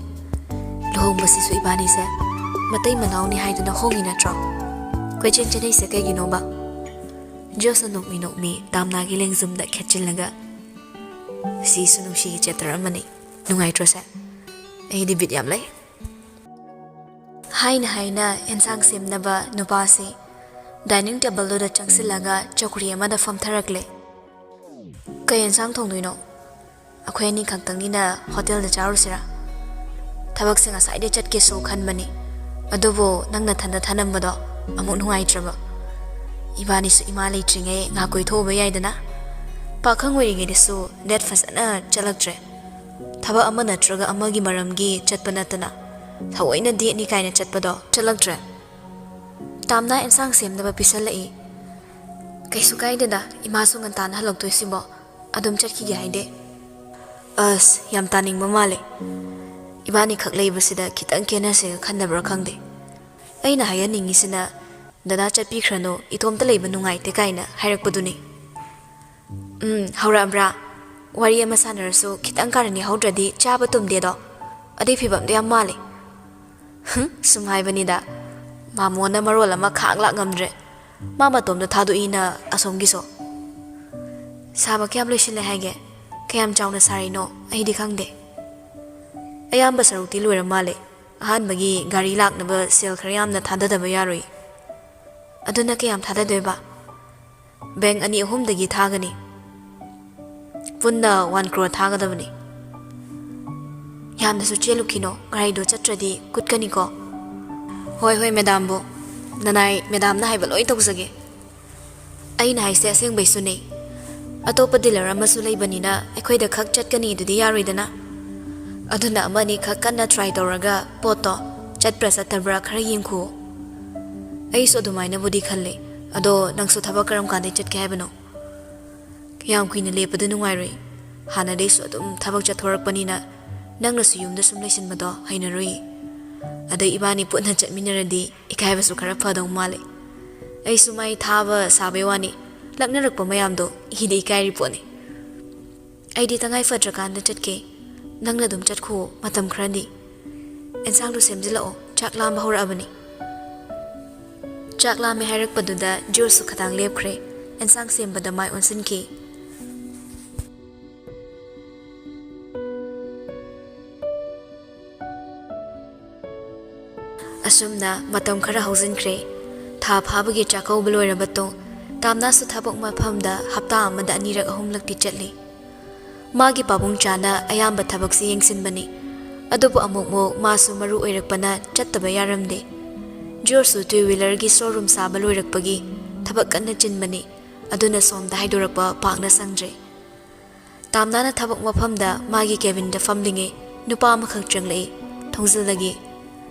ꯂꯨꯍꯣꯡꯕꯁꯤꯁꯨ ꯏꯕꯥꯅꯤꯁꯦ ꯃꯇꯩ ꯃꯅꯥꯎꯅꯤ ꯍꯥꯏꯗꯨꯅ ꯍꯣꯡꯉꯤ ꯅꯠꯇ꯭ꯔꯣ? ꯀꯣꯏꯆꯦꯟ ꯆꯦꯟꯅꯩꯁꯦ ꯀꯩꯒꯤꯅꯣꯕ?" ꯖꯣꯁꯅ ꯅꯣꯛꯃꯤ ꯅꯣꯛꯃꯤ ꯇꯥꯝꯅꯥꯒꯤ ꯂꯦꯡꯖꯨꯝꯗ ꯈꯦꯠꯆꯤꯜꯂꯒ, "ꯁꯤꯁꯨ ꯅꯨꯡꯁꯤꯒꯤ ꯆꯦꯞꯇꯔ ꯑꯃꯅꯤ꯫ ꯅꯨꯡꯉꯥꯏꯇ꯭ꯔꯣ ꯁꯦ? ꯑꯩꯗꯤ ꯕꯤꯠ ꯌꯥꯝ ꯂꯩ꯫" ꯍꯥꯏꯅ ꯍꯥꯏꯅ ꯑꯦꯟꯁꯥꯡ ꯁꯦꯝꯅꯕ ꯅꯨꯄꯥꯁꯤ ꯗꯥꯏꯅꯤꯡ ꯇꯦꯕꯜꯗꯨꯗ ꯆꯪꯁꯤꯜꯂꯒ ꯆꯧꯀ꯭ꯔꯤ ꯑꯃꯗ ꯐꯝꯊꯔꯛꯂꯦ꯫ "ꯀꯩ ꯑꯦꯟꯁꯥꯡ ꯊꯣꯡꯗꯣꯏꯅꯣ? ꯑꯩꯈꯣꯏ ꯑꯅꯤ ꯈꯛꯇꯪꯅꯤꯅ ꯍꯣꯇꯦꯜꯗ ꯆꯥꯔꯨꯁꯤꯔꯥ? ꯊꯕꯛꯁꯦ ꯉꯁꯥꯏꯗꯩ ꯆꯠꯀꯦꯁꯨ ꯈꯟꯕꯅꯤ, ꯑꯗꯨꯕꯨ ꯅꯪ ꯅꯊꯟꯗ ꯊꯅꯝꯕꯗꯣ ꯑꯃꯨꯛ ꯅꯨꯡꯉꯥꯏꯇ꯭ꯔꯕ꯫ ꯏꯕꯥꯅꯤꯁꯨ ꯏꯃꯥ ꯂꯩꯇ꯭ꯔꯤꯉꯩ ꯉꯥꯏꯍꯥꯛ ꯀꯣꯏꯊꯣꯛꯎꯕ ꯌꯥꯏꯗꯅ꯫ ꯄꯥꯈꯪ ꯑꯣꯏꯔꯤꯉꯩꯗꯁꯨ ꯗꯦꯠ ꯐꯖꯅ ꯆꯠꯂꯛꯇ꯭ꯔꯦ꯫ ꯊꯕꯛ ꯑꯃ ꯅꯠꯇ꯭ꯔꯒ ꯑꯃꯒꯤ ꯃꯔꯝꯒꯤ ꯆꯠꯄ ꯅꯠꯇꯅ ꯊꯑꯣꯏꯅ ꯗꯦꯠꯅꯤ ꯀꯥꯏꯅ ꯆꯠꯄꯗꯣ ꯆꯠꯂꯛꯇ꯭ꯔꯦ꯫" ꯇꯥꯝꯅ ꯑꯦꯟꯁꯥꯡ ꯁꯦꯝꯅꯕ ꯄꯤꯁꯜꯂꯛꯏ꯫ "ꯀꯩꯁꯨ ꯀꯥꯏꯗꯦꯗ, ꯏꯃꯥꯁꯨ ꯉꯟꯇꯥꯅ ꯍꯜꯂꯛꯇꯣꯏꯁꯤꯕꯣ, ꯑꯗꯨꯝ ꯆꯠꯈꯤꯒꯦ ꯍꯥꯏꯗꯦ꯫" "ꯑꯁ, ꯌꯥꯝ ꯇꯥꯅꯤꯡꯕ ꯃꯥꯜꯂꯦ꯫ ꯏꯕꯥꯅꯤꯈꯛ ꯂꯩꯕꯁꯤꯗ ꯈꯤꯇꯪ ꯀꯦꯅꯁꯦꯒ ꯈꯟꯗꯕ꯭ꯔꯥ ꯈꯪꯗꯦ꯫ ꯑꯩꯅ ꯍꯥꯏꯍꯟꯅꯤꯡꯉꯤꯁꯤꯅ, "ꯗꯗꯥ ꯆꯠꯄꯤꯈ꯭ꯔꯅꯨ, ꯏꯇꯣꯝꯇ ꯂꯩꯕ ꯅꯨꯡꯉꯥꯏꯇꯦ" ꯀꯥꯏꯅ ꯍꯥꯏꯔꯛꯄꯗꯨꯅꯤ꯫ "ꯎꯝ, ꯍꯧꯔꯛꯑꯕ꯭ꯔꯥ? ꯋꯥꯔꯤ ꯑꯃ ꯁꯥꯟꯅꯔꯁꯨ ꯈꯤꯇꯪ ꯀꯥꯔꯟ ꯌꯥꯎꯍꯧꯗ꯭ꯔꯗꯤ ꯆꯥꯕ ꯇꯨꯝꯗꯦꯗꯣ꯫ ꯑꯗꯨꯏ ꯐꯤꯕꯝꯗꯣ ꯌꯥꯝ ꯃꯥꯜꯂꯦ"꯫ "ꯍꯨꯝ, ꯁꯨꯝ ꯍꯥꯏꯕꯅꯤꯗ꯫ ꯃꯥꯃꯣꯅ ꯃꯔꯣꯜ ꯑꯃ ꯈꯥꯡ ꯂꯥꯛ ꯉꯝꯗ꯭ꯔꯦ꯫ ꯃꯥ ꯃꯇꯣꯝꯗ ꯊꯥꯗꯣꯛꯏꯅ ꯑꯁꯣꯝꯒꯤꯁꯨ꯫ ꯁꯥꯕ ꯀꯌꯥꯝ ꯂꯣꯏꯁꯤꯜꯂꯦ ꯍꯥꯏꯒꯦ? ꯀꯌꯥꯝ ꯆꯥꯎꯅ ꯁꯥꯔꯤꯅꯣ? ꯑꯩꯗꯤ ꯈꯪꯗꯦ꯫ ꯑꯌꯥꯝꯕ ꯁꯔꯨꯛꯇꯤ ꯂꯣꯏꯔ ꯃꯥꯜꯂꯦ꯫ ꯑꯍꯥꯟꯕꯒꯤ ꯒꯥꯔꯤ ꯂꯥꯛꯅꯕ ꯁꯦꯜ ꯈꯔ ꯌꯥꯝꯅ ꯊꯥꯗꯗꯕ ꯌꯥꯔꯣꯏ꯫ ꯑꯗꯨꯅ ꯀꯌꯥꯝ ꯊꯥꯗꯗꯣꯏꯕ? ꯕꯦꯡ ꯑꯅꯤ ꯑꯍꯨꯝꯗꯒꯤ ꯊꯥꯒꯅꯤ꯫ ꯄꯨꯟꯅ ꯋꯥꯟ ꯀ꯭ꯔꯣꯔ ꯊꯥꯒꯗꯕꯅꯤ"꯫ "ꯌꯥꯝꯅꯁꯨ ꯆꯦꯜꯂꯨꯈꯤꯅꯣ, ꯒꯥꯔꯤꯗꯣ ꯆꯠꯇ꯭ꯔꯗꯤ ꯀꯨꯠꯀꯅꯤꯀꯣ"꯫ "ꯍꯣꯏ, ꯍꯣꯏ, ꯃꯦꯗꯥꯝꯕꯨ꯫ ꯅꯅꯥꯏ ꯃꯦꯗꯥꯝꯅ ꯍꯥꯏꯕ ꯂꯣꯏ ꯇꯧꯖꯒꯦ"꯫ "ꯑꯩꯅ ꯍꯥꯏꯁꯦ ꯑꯁꯦꯡꯕꯩꯁꯨꯅꯦ꯫ ꯑꯇꯣꯞꯄ ꯗꯤꯂꯔ ꯑꯃꯁꯨ ꯂꯩꯕꯅꯤꯅ ꯑꯩꯈꯣꯏꯗ ꯈꯛ ꯆꯠꯀꯅꯤ ꯑꯗꯨꯗꯤ ꯌꯥꯔꯣꯏꯗꯅ꯫ ꯑꯗꯨꯅ ꯑꯃ ꯑꯅꯤ ꯈꯛ ꯀꯟꯅ ꯇ꯭ꯔꯥꯏ ꯇꯧꯔꯒ ꯄꯣꯠꯇꯣ ꯆꯠꯄ꯭ꯔꯥ ꯆꯠꯇꯕ꯭ꯔꯥ ꯈꯔ ꯌꯦꯡꯈꯨꯑꯣ"꯫ "ꯑꯩꯁꯨ ꯑꯗꯨꯃꯥꯏꯅꯕꯨꯗꯤ ꯈꯜꯂꯦ꯫ ꯑꯗꯣ ꯅꯪꯁꯨ ꯊꯕꯛ ꯀꯔꯝ ꯀꯥꯟꯗꯩ ꯆꯠꯀꯦ ꯍꯥꯏꯕꯅꯣ? ꯌꯥꯝ ꯀꯨꯏꯅ ꯂꯦꯞꯄꯗꯨ ꯅꯨꯡꯉꯥꯏꯔꯣꯏ꯫ ꯍꯥꯟꯅꯗꯩꯁꯨ ꯑꯗꯨꯝ ꯊꯕꯛ ꯆꯠꯊꯣꯔꯛꯄꯅꯤꯅ ꯅꯪꯅꯁꯨ ꯌꯨꯝꯗ ꯁꯨꯝ ꯂꯩꯁꯤꯟꯕꯗꯣ ꯍꯩꯅꯔꯣꯏꯌꯦ꯫ ꯑꯗꯩ ꯏꯕꯥꯅꯤ ꯄꯨꯟꯅ ꯆꯠꯃꯤꯟꯅꯔꯗꯤ ꯏꯀꯥꯏꯕꯁꯨ ꯈꯔ ꯐꯗꯧ ꯃꯥꯜꯂꯦ꯫ ꯑꯩꯁꯨ ꯃꯥꯏ ꯊꯥꯕ ꯁꯥꯕꯩ ꯋꯥꯅꯤ, ꯂꯛꯅꯔꯛꯄ ꯃꯌꯥꯝꯗꯣ ꯏꯗꯤ ꯏꯀꯥꯏꯔꯤ ꯄꯣꯠꯅꯤ"꯫ "ꯑꯩꯗꯤ ꯇꯉꯥꯏ ꯐꯗ꯭ꯔꯀꯥꯟꯗ ꯆꯠꯀꯦ꯫ ꯅꯪꯅ ꯑꯗꯨꯝ ꯆꯠꯈꯣ ꯃꯇꯝ ꯈꯔꯗꯤ꯫ ꯑꯦꯟꯁꯥꯡꯗꯣ ꯁꯦꯝꯖꯤꯜꯂꯛꯑꯣ, ꯆꯥꯛ ꯂꯥꯝꯕ ꯍꯧꯔꯛꯑꯕꯅꯤ"꯫ ꯆꯥꯛ ꯂꯥꯝꯃꯦ ꯍꯥꯏꯔꯛꯄꯗꯨꯗ ꯖꯣꯔꯁꯁꯨ ꯈꯗꯥꯡ ꯂꯦꯞꯈ꯭ꯔꯦ꯫ ꯑꯦꯟꯁꯥꯡ ꯁꯦꯝꯕꯗ ꯃꯥꯏ ꯑꯣꯟꯁꯤꯟꯈꯤ꯫ ꯑꯁꯨꯝꯅ ꯃꯇꯝ ꯈꯔ ꯍꯧꯖꯤꯟꯈ꯭ꯔꯦ꯫ ꯊꯥ ꯐꯥꯕꯒꯤ ꯆꯥꯛꯀꯧꯕ ꯂꯣꯏꯔꯕ ꯇꯨꯡ, ꯇꯥꯝꯅꯥꯁꯨ ꯊꯕꯛ ꯃꯐꯝꯗ ꯍꯞꯇꯥ ꯑꯃꯗ ꯑꯅꯤꯔꯛ ꯑꯍꯨꯝꯂꯛꯇꯤ ꯆꯠꯂꯤ꯫ ꯃꯥꯒꯤ ꯄꯥꯕꯨꯡ ꯆꯥꯅ ꯑꯌꯥꯝꯕ ꯊꯕꯛꯁꯤ ꯌꯦꯡꯁꯤꯟꯕꯅꯤ꯫ ꯑꯗꯨꯕꯨ ꯑꯃꯨꯛꯃꯨꯛ ꯃꯥꯁꯨ ꯃꯔꯨ ꯑꯣꯏꯔꯛꯄꯅ ꯆꯠꯇꯕ ꯌꯥꯔꯝꯗꯦ꯫ ꯖꯣꯔꯁꯁꯨ ꯇꯨ ꯋꯤꯂꯔꯒꯤ ꯁꯣꯔꯨꯝ ꯁꯥꯕ ꯂꯣꯏꯔꯛꯄꯒꯤ ꯊꯕꯛ ꯀꯟꯅ ꯆꯤꯟꯕꯅꯤ꯫ ꯑꯗꯨꯅ ꯁꯣꯝꯗ ꯍꯥꯏꯗꯣꯔꯛꯄ ꯄꯥꯛꯅ ꯁꯪꯗ꯭ꯔꯦ꯫ ꯇꯥꯝꯅꯥꯅ ꯊꯕꯛ ꯃꯐꯝꯗ ꯃꯥꯒꯤ ꯀꯦꯕꯤꯟꯗ ꯐꯝꯂꯤꯉꯩ ꯅꯨꯄꯥ ꯑꯃꯈꯛ ꯆꯪꯂꯛꯏ꯫ ꯊꯣꯡꯖꯤꯜꯂꯒꯦ꯫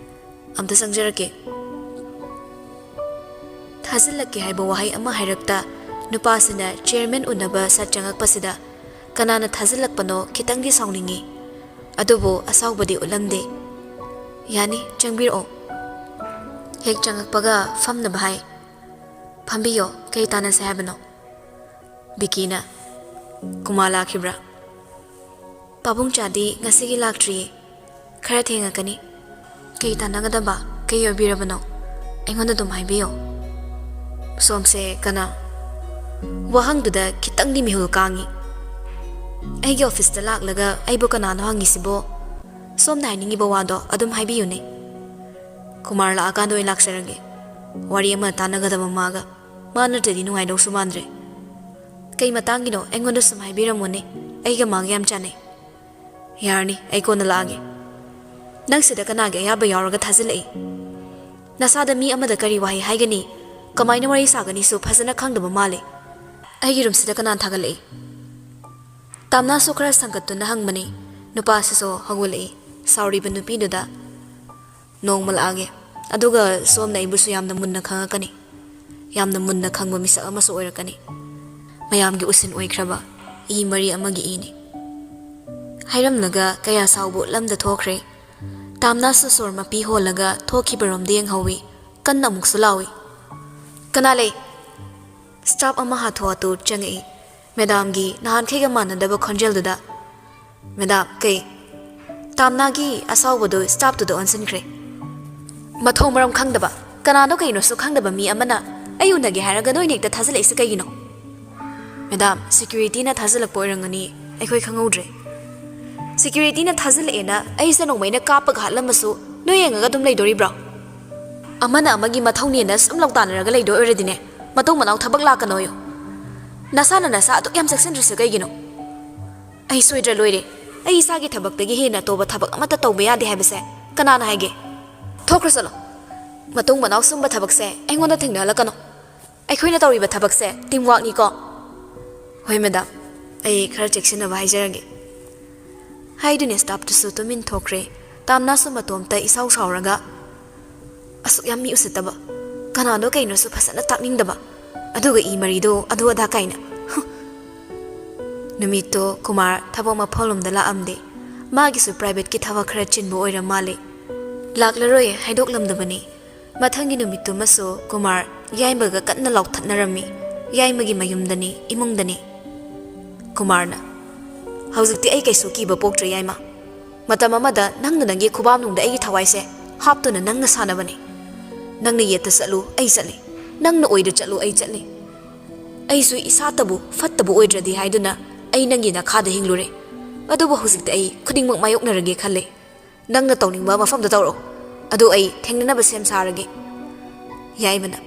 "ꯑꯝꯇ ꯆꯪꯖꯔꯛꯀꯦ"꯫ ꯊꯥꯖꯤꯜꯂꯛꯀꯦ ꯍꯥꯏꯕ ꯋꯥꯍꯩ ꯑꯃ ꯍꯥꯏꯔꯛꯇ ꯅꯨꯄꯥꯁꯤꯅ ꯆꯤꯌꯔꯃꯦꯟ ꯎꯅꯕ ꯁꯠ ꯆꯪꯉꯛꯄꯁꯤꯗ ꯀꯅꯥꯅ ꯊꯥꯖꯤꯜꯂꯛꯄꯅꯣ ꯈꯤꯇꯪꯗꯤ ꯁꯥꯎꯅꯤꯡꯉꯤ꯫ ꯑꯗꯨꯕꯨ ꯑꯁꯥꯎꯕꯗꯤ ꯎꯠꯂꯝꯗꯦ꯫ "ꯌꯥꯅꯤ, ꯆꯪꯕꯤꯔꯛꯑꯣ"꯫ ꯍꯦꯛ ꯆꯪꯉꯛꯄꯒ ꯐꯝꯅꯕ ꯍꯥꯏ꯫ "ꯐꯝꯕꯤꯌꯣ, ꯀꯩ ꯇꯥꯟꯅꯁꯦ ꯍꯥꯏꯕꯅꯣ?" ꯕꯤꯀꯤꯅ꯫ "ꯀꯨꯃꯥꯔ ꯂꯥꯛꯈꯤꯕ꯭ꯔꯥ?" "ꯄꯥꯕꯨꯡꯆꯥꯗꯤ ꯉꯁꯤꯒꯤ ꯂꯥꯛꯇ꯭ꯔꯤꯌꯦ꯫ ꯈꯔ ꯊꯦꯡꯉꯛꯀꯅꯤ꯫ ꯀꯩ ꯇꯥꯟꯅꯒꯗꯕ? ꯀꯩ ꯑꯣꯏꯕꯤꯔꯕꯅꯣ? ꯑꯩꯉꯣꯟꯗ ꯑꯗꯨꯝ ꯍꯥꯏꯕꯤꯌꯣ꯫" "ꯁꯣꯝꯁꯦ ꯀꯅꯥ?" ꯋꯥꯍꯪꯗꯨꯗ ꯈꯤꯇꯪꯗꯤ ꯃꯤꯍꯨꯜ ꯀꯥꯡꯉꯤ꯫ "ꯑꯩꯒꯤ ꯑꯣꯐꯤꯁꯇ ꯂꯥꯛꯂꯒ ꯑꯩꯕꯨ ꯀꯅꯥꯅꯣ ꯍꯪꯉꯤꯁꯤꯕꯣ? ꯁꯣꯝꯅ ꯍꯥꯏꯅꯤꯡꯉꯤꯕ ꯋꯥꯗꯣ ꯑꯗꯨꯝ ꯍꯥꯏꯕꯤꯌꯨꯅꯦ꯫ ꯀꯨꯃꯥꯔ ꯂꯥꯛꯑꯀꯥꯟꯗ ꯑꯣꯏꯅ ꯂꯥꯛꯆꯔꯒꯦ꯫ ꯋꯥꯔꯤ ꯑꯃ ꯇꯥꯟꯅꯒꯗꯕ ꯃꯥꯒ꯫ ꯃꯥ ꯅꯠꯇ꯭ꯔꯗꯤ ꯅꯨꯡꯉꯥꯏꯗꯧꯁꯨ ꯃꯥꯟꯗ꯭ꯔꯦ꯫ ꯀꯩ ꯃꯇꯥꯡꯒꯤꯅꯣ? ꯑꯩꯉꯣꯟꯗ ꯁꯨꯝ ꯍꯥꯏꯕꯤꯔꯝꯃꯣꯅꯦ꯫ ꯑꯩꯒ ꯃꯥꯒ ꯌꯥꯝ ꯆꯥꯟꯅꯩ꯫" "ꯌꯥꯔꯅꯤ, ꯑꯩ ꯀꯣꯟꯅ ꯂꯥꯛꯑꯒꯦ꯫ ꯅꯪ ꯁꯤꯗ ꯀꯅꯥꯒꯤ ꯑꯌꯥꯕ ꯌꯥꯎꯔꯒ ꯊꯥꯖꯤꯜꯂꯛꯏ? ꯅꯁꯥꯗ ꯃꯤ ꯑꯃꯗ ꯀꯔꯤ ꯋꯥꯍꯩ ꯍꯥꯏꯒꯅꯤ, ꯀꯃꯥꯏꯅ ꯋꯥꯔꯤ ꯁꯥꯒꯅꯤꯁꯨ ꯐꯖꯅ ꯈꯪꯗꯕ ꯃꯥꯜꯂꯦ꯫ ꯑꯩꯒꯤ ꯔꯨꯝꯁꯤꯗ ꯀꯅꯥꯅ ꯊꯥꯒꯠꯂꯛꯏ?" ꯇꯥꯝꯅꯥꯁꯨ ꯈꯔ ꯁꯪꯒꯠꯇꯨꯅ ꯍꯪꯕꯅꯤ꯫ ꯅꯨꯄꯥꯁꯤꯁꯨ ꯍꯧꯒꯠꯂꯛꯏ꯫ ꯁꯥꯎꯔꯤꯕ ꯅꯨꯄꯤꯗꯨꯗ, "ꯅꯣꯡꯃ ꯂꯥꯛꯑꯒꯦ, ꯑꯗꯨꯒ ꯁꯣꯝꯅ ꯑꯩꯕꯨꯁꯨ ꯌꯥꯝꯅ ꯃꯨꯟꯅ ꯈꯪꯉꯛꯀꯅꯤ꯫ ꯌꯥꯝꯅ ꯃꯨꯟꯅ ꯈꯪꯕ ꯃꯤꯁꯛ ꯑꯃꯁꯨ ꯑꯣꯏꯔꯛꯀꯅꯤ꯫ ꯃꯌꯥꯝꯒꯤ ꯎꯁꯤꯟ ꯑꯣꯏꯈ꯭ꯔꯕ ꯏ ꯃꯔꯤ ꯑꯃꯒꯤ ꯏꯅꯤ꯫" ꯍꯥꯏꯔꯝꯂꯒ ꯀꯌꯥ ꯁꯥꯎꯕ ꯎꯠꯂꯝꯗ ꯊꯣꯛꯈ꯭ꯔꯦ꯫ ꯇꯥꯝꯅꯥꯁꯨ ꯁꯣꯔ ꯃꯄꯤ ꯍꯣꯜꯂꯒ ꯊꯣꯛꯈꯤꯕꯔꯣꯝꯗ ꯌꯦꯡꯍꯧꯏ꯫ ꯀꯟꯅ ꯑꯃꯨꯛꯁꯨ ꯂꯥꯎꯏ꯫ "ꯀꯅꯥ ꯂꯩ?" ꯁ꯭ꯇꯥꯐ ꯑꯃ ꯍꯥꯊꯨ ꯍꯥꯊꯨ ꯆꯪꯉꯛꯏ꯫ ꯃꯦꯗꯥꯝꯒꯤ ꯅꯍꯥꯟꯈꯩꯒ ꯃꯥꯟꯅꯗꯕ ꯈꯣꯟꯖꯦꯜꯗꯨꯗ, "ꯃꯦꯗꯥꯝ, ꯀꯩ?" ꯇꯥꯝꯅꯥꯒꯤ ꯑꯁꯥꯎꯕꯗꯨ ꯁ꯭ꯇꯥꯐꯇꯨꯗ ꯑꯣꯟꯁꯤꯟꯈ꯭ꯔꯦ꯫ "ꯃꯊꯣꯡ ꯃꯔꯝ ꯈꯪꯗꯕ, ꯀꯅꯥꯅꯣ ꯀꯩꯅꯣꯁꯨ ꯈꯪꯗꯕ ꯃꯤ ꯑꯃꯅ ꯑꯩ ꯎꯅꯒꯦ ꯍꯥꯏꯔꯒ ꯅꯣꯏꯅ ꯍꯦꯛꯇ ꯊꯥꯖꯤꯜꯂꯛꯏꯁꯦ ꯀꯩꯒꯤꯅꯣ?" "ꯃꯦꯗꯥꯝ, ꯁꯦꯀ꯭ꯌꯨꯔꯤꯇꯤꯅ ꯊꯥꯖꯤꯜꯂꯛꯄ ꯑꯣꯏꯔꯝꯒꯅꯤ, ꯑꯩꯈꯣꯏ ꯈꯪꯍꯧꯗ꯭ꯔꯦ꯫" "ꯁꯦꯀ꯭ꯌꯨꯔꯤꯇꯤꯅ ꯊꯥꯖꯤꯜꯂꯛꯑꯦꯅ ꯑꯩꯁꯦ ꯅꯣꯡꯃꯩꯅ ꯀꯥꯞꯄꯒ ꯍꯥꯠꯂꯝꯃꯁꯨ ꯅꯣꯏ ꯌꯦꯡꯉꯒ ꯑꯗꯨꯝ ꯂꯩꯗꯣꯔꯤꯕ꯭ꯔꯣ? ꯑꯃꯅ ꯑꯃꯒꯤ ꯃꯊꯧꯅꯦꯅ ꯁꯨꯝ ꯂꯧꯇꯥꯟꯅꯔꯒ ꯂꯩꯗꯣꯏ ꯑꯣꯏꯔꯗꯤꯅꯦ, ꯃꯇꯨꯡ ꯃꯅꯥꯎ ꯊꯕꯛ ꯂꯥꯛꯀꯅꯣꯌꯣ꯫ ꯅꯁꯥꯅ ꯅꯁꯥ ꯑꯗꯨꯛ ꯌꯥꯝ ꯆꯦꯛꯁꯤꯟꯗ꯭ꯔꯤꯁꯦ ꯀꯩꯒꯤꯅꯣ?" "ꯑꯩ ꯁꯣꯏꯗ꯭ꯔ ꯂꯣꯏꯔꯦ꯫ ꯑꯩ ꯏꯁꯥꯒꯤ ꯊꯕꯛꯇꯒꯤ ꯍꯦꯟꯅ ꯑꯇꯣꯞꯄ ꯊꯕꯛ ꯑꯃꯠꯇ ꯇꯧꯕ ꯌꯥꯗꯦ ꯍꯥꯏꯕꯁꯦ ꯀꯅꯥꯅ ꯍꯥꯏꯒꯦ? ꯊꯣꯛꯈ꯭ꯔꯣ ꯆꯠꯂꯣ꯫ ꯃꯇꯨꯡ ꯃꯅꯥꯎ ꯁꯨꯝꯕ ꯊꯕꯛꯁꯦ ꯑꯩꯉꯣꯟꯗ ꯊꯦꯡꯅꯍꯜꯂꯛꯀꯅꯣ꯫ ꯑꯩꯈꯣꯏꯅ ꯇꯧꯔꯤꯕ ꯊꯕꯛꯁꯦ ꯇꯤꯝ ꯋꯥꯛꯅꯤꯀꯣ꯫" "ꯍꯣꯏ ꯃꯦꯗꯥꯝ, ꯑꯩ ꯈꯔ ꯆꯦꯛꯁꯤꯟꯅꯕ ꯍꯥꯏꯖꯔꯒꯦ꯫" ꯍꯥꯏꯗꯨꯅ ꯁ꯭ꯇꯥꯐꯇꯨꯁꯨ ꯇꯨꯃꯤꯟ ꯊꯣꯛꯈ꯭ꯔꯦ꯫ ꯇꯥꯝꯅꯥꯁꯨ ꯃꯇꯣꯝꯇ ꯏꯁꯥꯎ ꯁꯥꯎꯔꯒ, "ꯑꯁꯨꯛ ꯌꯥꯝ ꯃꯤ ꯎꯁꯤꯠꯇꯕ, ꯀꯅꯥꯅꯣ ꯀꯩꯅꯣꯁꯨ ꯐꯖꯅ ꯇꯥꯛꯅꯤꯡꯗꯕ, ꯑꯗꯨꯒ ꯏ ꯃꯔꯤꯗꯣ ꯑꯗꯨ ꯑꯗꯥ ꯀꯥꯏꯅ꯫ ꯍꯨꯝ!" ꯅꯨꯃꯤꯠꯇꯣ ꯀꯨꯃꯥꯔ ꯊꯕꯛ ꯃꯐꯝꯂꯣꯝꯗ ꯂꯥꯛꯑꯝꯗꯦ꯫ ꯃꯥꯒꯤꯁꯨ ꯄ꯭ꯔꯥꯏꯚꯦꯠꯀꯤ ꯊꯕꯛ ꯈꯔ ꯆꯤꯟꯕ ꯑꯣꯏꯔ ꯃꯥꯜꯂꯦ꯫ "ꯂꯥꯛꯂꯔꯣꯏ ꯍꯥꯏꯗꯣꯛꯂꯝꯗꯕꯅꯤ꯫ ꯃꯊꯪꯒꯤ ꯅꯨꯃꯤꯠꯇꯨꯃꯁꯨ ꯀꯨꯃꯥꯔ ꯌꯥꯏꯃꯒ ꯀꯟꯅ ꯂꯥꯎꯊꯠꯅꯔꯝꯃꯤ꯫ ꯌꯥꯏꯃꯒꯤ ꯃꯌꯨꯝꯗꯅꯤ, ꯏꯃꯨꯡꯗꯅꯤ꯫ ꯀꯨꯃꯥꯔꯅ, "ꯍꯧꯖꯤꯛꯇꯤ ꯑꯩ ꯀꯩꯁꯨ ꯀꯤꯕ ꯄꯣꯛꯇ꯭ꯔꯦ, ꯌꯥꯏꯃ꯫ ꯃꯇꯝ ꯑꯃꯗ ꯅꯪꯅ ꯅꯪꯒꯤ ꯈꯨꯕꯥꯝꯅꯨꯡꯗ ꯑꯩꯒꯤ ꯊꯋꯥꯏꯁꯦ ꯍꯥꯞꯇꯨꯅ ꯅꯪꯅ ꯁꯥꯟꯅꯕꯅꯤ꯫ ꯅꯪꯅ ꯌꯦꯠꯇ ꯆꯠꯂꯨ, ꯑꯩ ꯆꯠꯂꯤ꯫ ꯅꯪꯅ ꯑꯣꯏꯗ ꯆꯠꯂꯨ, ꯑꯩ ꯆꯠꯂꯤ꯫ ꯑꯩꯁꯨ ꯏꯁꯥꯇꯕꯨ ꯐꯠꯇꯕ ꯑꯣꯏꯗ꯭ꯔꯗꯤ ꯍꯥꯏꯗꯨꯅ ꯑꯩ ꯅꯪꯒꯤ ꯅꯈꯥꯗ ꯍꯤꯡꯂꯨꯔꯦ꯫ ꯑꯗꯨꯕꯨ ꯍꯧꯖꯤꯛꯇꯤ ꯑꯩ ꯈꯨꯗꯤꯡꯃꯛ ꯃꯥꯌꯣꯛꯅꯔꯒꯦ ꯈꯜꯂꯦ꯫ ꯅꯪꯅ ꯇꯧꯅꯤꯡꯕ ꯃꯐꯝꯗ ꯇꯧꯔꯣ꯫ ꯑꯗꯨ ꯑꯩ ꯊꯦꯡꯅꯅꯕ ꯁꯦꯝ ꯁꯥꯔꯒꯦ꯫" ꯌꯥꯏꯃꯅ,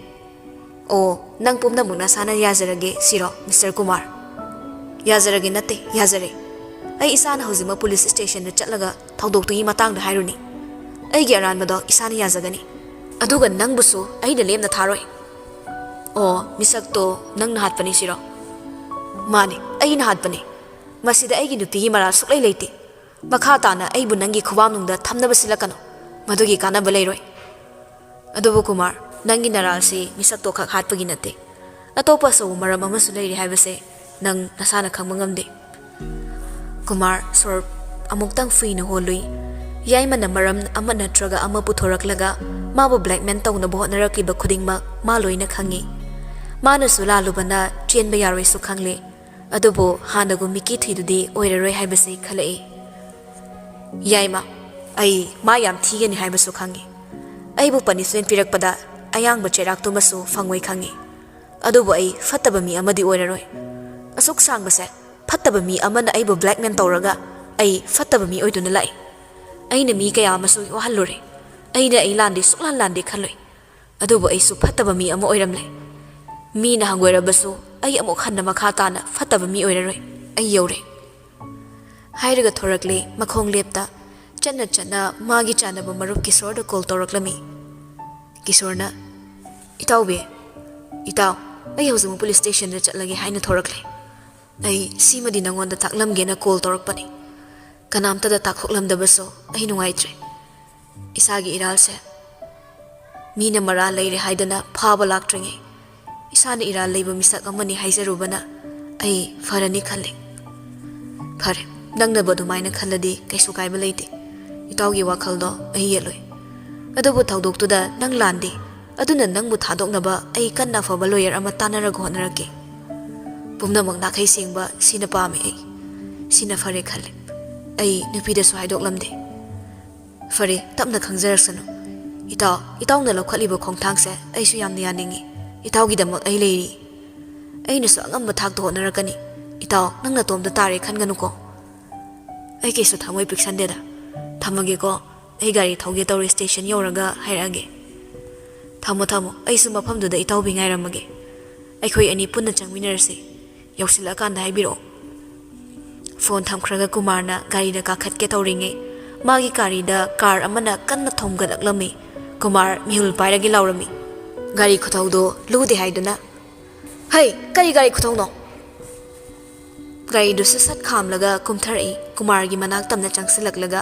"ꯑꯣ, ꯅꯪ ꯄꯨꯝꯅꯃꯛ ꯅꯁꯥꯅ ꯌꯥꯖꯔꯒꯦ ꯁꯤꯔꯣ, ꯃꯤꯁꯇꯔ ꯀꯨꯃꯥꯔ?" "ꯌꯥꯖꯔꯒꯦ ꯅꯠꯇꯦ, ꯌꯥꯖꯔꯦ꯫ ꯑꯩ ꯏꯁꯥꯅ ꯍꯧꯖꯤꯛꯃꯛ ꯄꯨꯂꯤꯁ ꯁ꯭ꯇꯦꯁꯟꯗ ꯆꯠꯂꯒ ꯊꯧꯗꯣꯛꯇꯨꯒꯤ ꯃꯇꯥꯡꯗ ꯍꯥꯏꯔꯨꯅꯤ꯫ ꯑꯩꯒꯤ ꯑꯔꯥꯟꯕꯗꯣ ꯏꯁꯥꯅ ꯌꯥꯖꯒꯅꯤ꯫ ꯑꯗꯨꯒ ꯅꯪꯕꯨꯁꯨ ꯑꯩꯅ ꯂꯦꯝꯅ ꯊꯥꯔꯣꯏ꯫" "ꯑꯣ, ꯃꯤꯁꯛꯇꯣ ꯅꯪꯅ ꯍꯥꯠꯄꯅꯤ ꯁꯤꯔꯣ?" "ꯃꯥꯅꯤ, ꯑꯩꯅ ꯍꯥꯠꯄꯅꯤ꯫ ꯃꯁꯤꯗ ꯑꯩꯒꯤ ꯅꯨꯄꯤꯒꯤ ꯃꯔꯥꯜ ꯁꯨꯛꯂꯩ ꯂꯩꯇꯦ꯫ ꯃꯈꯥ ꯇꯥꯅ ꯑꯩꯕꯨ ꯅꯪꯒꯤ ꯈꯨꯕꯥꯝꯅꯨꯡꯗ ꯊꯝꯅꯕ ꯁꯤꯜꯂꯛꯀꯅꯨ꯫ ꯃꯗꯨꯒꯤ ꯀꯥꯟꯅꯕ ꯂꯩꯔꯣꯏ꯫" "ꯑꯗꯨꯕꯨ ꯀꯨꯃꯥꯔ, ꯅꯪꯒꯤ ꯅꯔꯥꯜꯁꯤ ꯃꯤꯁꯛꯇꯣ ꯈꯛ ꯍꯥꯠꯄꯒꯤ ꯅꯠꯇꯦ꯫ ꯑꯇꯣꯞꯄ ꯑꯆꯧꯕ ꯃꯔꯝ ꯑꯃꯁꯨ ꯂꯩꯔꯤ ꯍꯥꯏꯕꯁꯦ ꯅꯪ ꯅꯁꯥꯅ ꯈꯪꯕ ꯉꯝꯗꯦ꯫" ꯀꯨꯃꯥꯔ ꯁꯣꯔ ꯑꯃꯨꯛꯇꯪ ꯐꯨꯏꯅ ꯍꯣꯜꯂꯨꯏ꯫ ꯌꯥꯏꯃꯅ ꯃꯔꯝ ꯑꯃ ꯅꯠꯇ꯭ꯔꯒ ꯑꯃ ꯄꯨꯊꯣꯔꯛꯂꯒ ꯃꯥꯕꯨ blackmail ꯇꯧꯅꯕ ꯍꯣꯠꯅꯔꯛꯂꯤꯕ ꯈꯨꯗꯤꯡꯃꯛ ꯃꯥ ꯂꯣꯏꯅ ꯈꯪꯏ꯫ ꯃꯥꯅꯁꯨ ꯂꯥꯜꯂꯨꯕꯅ ꯆꯦꯟꯕ ꯌꯥꯔꯣꯏꯁꯨ ꯈꯪꯂꯦ꯫ ꯑꯗꯨꯕꯨ ꯍꯥꯟꯅꯒꯨꯝ ꯃꯤꯀꯤ ꯊꯨꯏꯗꯨꯗꯤ ꯑꯣꯏꯔꯔꯣꯏ ꯍꯥꯏꯕꯁꯤ ꯈꯜꯂꯛꯏ꯫ "ꯌꯥꯏꯃ, ꯑꯩ ꯃꯥ ꯌꯥꯝ ꯊꯤꯒꯅꯤ ꯍꯥꯏꯕꯁꯨ ꯈꯪꯏ꯫ ꯑꯩꯕꯨ punishment ꯄꯤꯔꯛꯄꯗ ꯑꯌꯥꯡꯕ ꯆꯩꯔꯥꯛꯇꯨꯃꯁꯨ ꯐꯪꯉꯣꯏ ꯈꯪꯏ꯫ ꯑꯗꯨꯕꯨ ꯑꯩ ꯐꯠꯇꯕ ꯃꯤ ꯑꯃꯗꯤ ꯑꯣꯏꯔꯔꯣꯏ꯫ ꯑꯁꯨꯛ ꯁꯥꯡꯕꯁꯦ ꯐꯠꯇꯕ ꯃꯤ ꯑꯃꯅ ꯑꯩꯕꯨ blackmail ꯇꯧꯔꯒ ꯑꯩ ꯐꯠꯇꯕ ꯃꯤ ꯑꯣꯏꯗꯨꯅ ꯂꯥꯛꯏ꯫ ꯑꯩꯅ ꯃꯤ ꯀꯌꯥ ꯑꯃꯁꯨ ꯋꯥꯍꯜꯂꯨꯔꯦ꯫ ꯑꯩꯅ ꯑꯩ ꯂꯥꯟꯗꯦ, ꯁꯨꯛꯂꯥꯟ ꯂꯥꯟꯗꯦ ꯈꯜꯂꯨꯏ꯫ ꯑꯗꯨꯕꯨ ꯑꯩꯁꯨ ꯐꯠꯇꯕ ꯃꯤ ꯑꯃ ꯑꯣꯏꯔꯝꯂꯦ꯫ ꯃꯤꯅ ꯍꯪꯒꯣꯏꯔꯕꯁꯨ ꯑꯩ ꯑꯃꯨꯛ ꯍꯟꯅ ꯃꯈꯥ ꯇꯥꯅ ꯐꯠꯇꯕ ꯃꯤ ꯑꯣꯏꯔꯔꯣꯏ꯫ ꯑꯩ ꯌꯧꯔꯦ꯫" ꯍꯥꯏꯔꯒ ꯊꯣꯔꯛꯂꯦ ꯃꯈꯣꯡ ꯂꯦꯞꯇ꯫ ꯆꯠꯅ ꯆꯠꯅ ꯃꯥꯒꯤ ꯆꯥꯟꯅꯕ ꯃꯔꯨꯞ ꯀꯤꯁꯣꯔꯗ call ꯇꯧꯔꯛꯂꯝꯃꯤ꯫ ꯀꯤꯁꯣꯔꯅ, "ꯏꯇꯥꯎꯕꯤ, ꯏꯇꯥꯎ, ꯑꯩ ꯍꯧꯖꯤꯛꯃꯛ ꯄꯨꯂꯤꯁ ꯁ꯭ꯇꯦꯁꯟꯗ ꯆꯠꯂꯒꯦ ꯍꯥꯏꯅ ꯊꯣꯔꯛꯂꯦ꯫ ꯑꯩ ꯁꯤꯃꯗꯤ ꯅꯉꯣꯟꯗ ꯇꯥꯛꯂꯝꯒꯦꯅ call ꯇꯧꯔꯛꯄꯅꯤ꯫ ꯀꯅꯥꯝꯇꯗ ꯇꯥꯛꯊꯣꯛꯂꯝꯗꯕꯁꯨ ꯑꯩ ꯅꯨꯡꯉꯥꯏꯇ꯭ꯔꯦ꯫ ꯏꯁꯥꯒꯤ ꯏꯔꯥꯜꯁꯦ ꯃꯤꯅ ꯃꯔꯥꯜ ꯂꯩꯔꯦ ꯍꯥꯏꯗꯅ ꯐꯥꯕ ꯂꯥꯛꯇ꯭ꯔꯤꯉꯩ ꯏꯁꯥꯅ ꯏꯔꯥꯜ ꯂꯩꯕ ꯃꯤꯁꯛ ꯑꯃꯅꯤ ꯍꯥꯏꯖꯔꯨꯕꯅ ꯑꯩ ꯐꯔꯅꯤ ꯈꯜꯂꯦ꯫" "ꯐꯔꯦ, ꯅꯪꯅꯕꯨ ꯑꯗꯨꯃꯥꯏꯅ ꯈꯜꯂꯗꯤ ꯀꯩꯁꯨ ꯀꯥꯏꯕ ꯂꯩꯇꯦ꯫ ꯏꯇꯥꯎꯒꯤ ꯋꯥꯈꯜꯗꯣ ꯑꯩ ꯌꯦꯠꯂꯣꯏ꯫ ꯑꯗꯨꯕꯨ ꯊꯧꯗꯣꯛꯇꯨꯗ ꯅꯪ ꯂꯥꯟꯗꯦ꯫ ꯑꯗꯨꯅ ꯅꯪꯕꯨ ꯊꯥꯗꯣꯛꯅꯕ ꯑꯩ ꯀꯟꯅ ꯑꯐꯕ lawyer ꯑꯃ ꯇꯥꯟꯅꯔꯒ ꯍꯣꯠꯅꯔꯛꯀꯦ꯫ ꯄꯨꯝꯅꯃꯛ ꯅꯥꯈꯩ ꯁꯦꯡꯕ ꯁꯤꯅ ꯄꯥꯝꯃꯤ ꯑꯩ꯫ ꯁꯤꯅ ꯐꯔꯦ ꯈꯜꯂꯦ꯫ ꯑꯩ ꯅꯨꯄꯤꯗꯁꯨ ꯍꯥꯏꯗꯣꯛꯂꯝꯗꯦ꯫ ꯐꯔꯦ, ꯇꯞꯅ ꯈꯪꯖꯔꯛꯁꯅꯨ꯫ ꯏꯇꯥꯎ, ꯏꯇꯥꯎꯅ ꯂꯧꯈꯠꯂꯤꯕ ꯈꯣꯡꯊꯥꯡꯁꯦ ꯑꯩꯁꯨ ꯌꯥꯝꯅ ꯌꯥꯅꯤꯡꯏ꯫ ꯏꯇꯥꯎꯒꯤꯗꯃꯛ ꯑꯩ ꯂꯩꯔꯤ꯫ ꯑꯩꯅꯁꯨ ꯑꯉꯝꯕ ꯊꯥꯛꯇ ꯍꯣꯠꯅꯔꯛꯀꯅꯤ꯫ ꯏꯇꯥꯎ, ꯅꯪ ꯅꯇꯣꯝꯇ ꯇꯥꯔꯦ ꯈꯟꯒꯅꯨꯀꯣ꯫ ꯑꯩ ꯀꯩꯁꯨ ꯊꯃꯣꯏ ꯄꯤꯛꯁꯟꯗꯦꯗ꯫ ꯊꯝꯃꯒꯦꯀꯣ꯫ ꯑꯩ ꯒꯥꯔꯤ ꯊꯧꯒꯦ ꯇꯧꯔꯦ, station ꯌꯧꯔꯒ ꯍꯥꯏꯔꯛꯑꯒꯦ꯫ ꯊꯝꯃꯣ, ꯊꯝꯃꯣ꯫ ꯑꯩꯁꯨ ꯃꯐꯝꯗꯨꯗ ꯏꯇꯥꯎꯕꯤ ꯉꯥꯏꯔꯝꯃꯒꯦ꯫ ꯑꯩꯈꯣꯏ ꯑꯅꯤ ꯄꯨꯟꯅ ꯆꯪꯃꯤꯟꯅꯔꯁꯤ꯫ ꯌꯧꯁꯤꯜꯂꯛꯑꯀꯥꯟꯗ ꯍꯥꯏꯕꯤꯔꯛꯑꯣ꯫ Phone ꯊꯝꯈ꯭ꯔꯒ ꯀꯨꯃꯥꯔꯅ ꯒꯥꯔꯤꯗ ꯀꯥꯈꯠꯀꯦ ꯇꯧꯔꯤꯉꯩ, ꯃꯥꯒꯤ ꯒꯥꯔꯤꯗ car ꯑꯃꯅ ꯀꯟꯅ ꯊꯣꯝꯒꯠꯂꯛꯂꯝꯃꯤ꯫ ꯀꯨꯃꯥꯔ ꯃꯤꯍꯨꯜ ꯄꯥꯏꯔꯒꯦ ꯂꯥꯎꯔꯝꯃꯤ꯫ ꯒꯥꯔꯤ ꯈꯨꯊꯧꯗꯣ ꯂꯨꯗꯦ ꯍꯥꯏꯗꯨꯅ, "ꯍꯩ, ꯀꯔꯤ ꯒꯥꯔꯤ ꯈꯨꯊꯧꯅꯣ?" ꯒꯥꯔꯤꯗꯨꯁꯨ ꯁꯠ ꯈꯥꯝꯂꯒ ꯀꯨꯝꯊꯔꯛꯏ꯫ ꯀꯨꯃꯥꯔꯒꯤ ꯃꯅꯥꯛ ꯇꯝꯅ ꯆꯪꯁꯤꯜꯂꯛꯂꯒ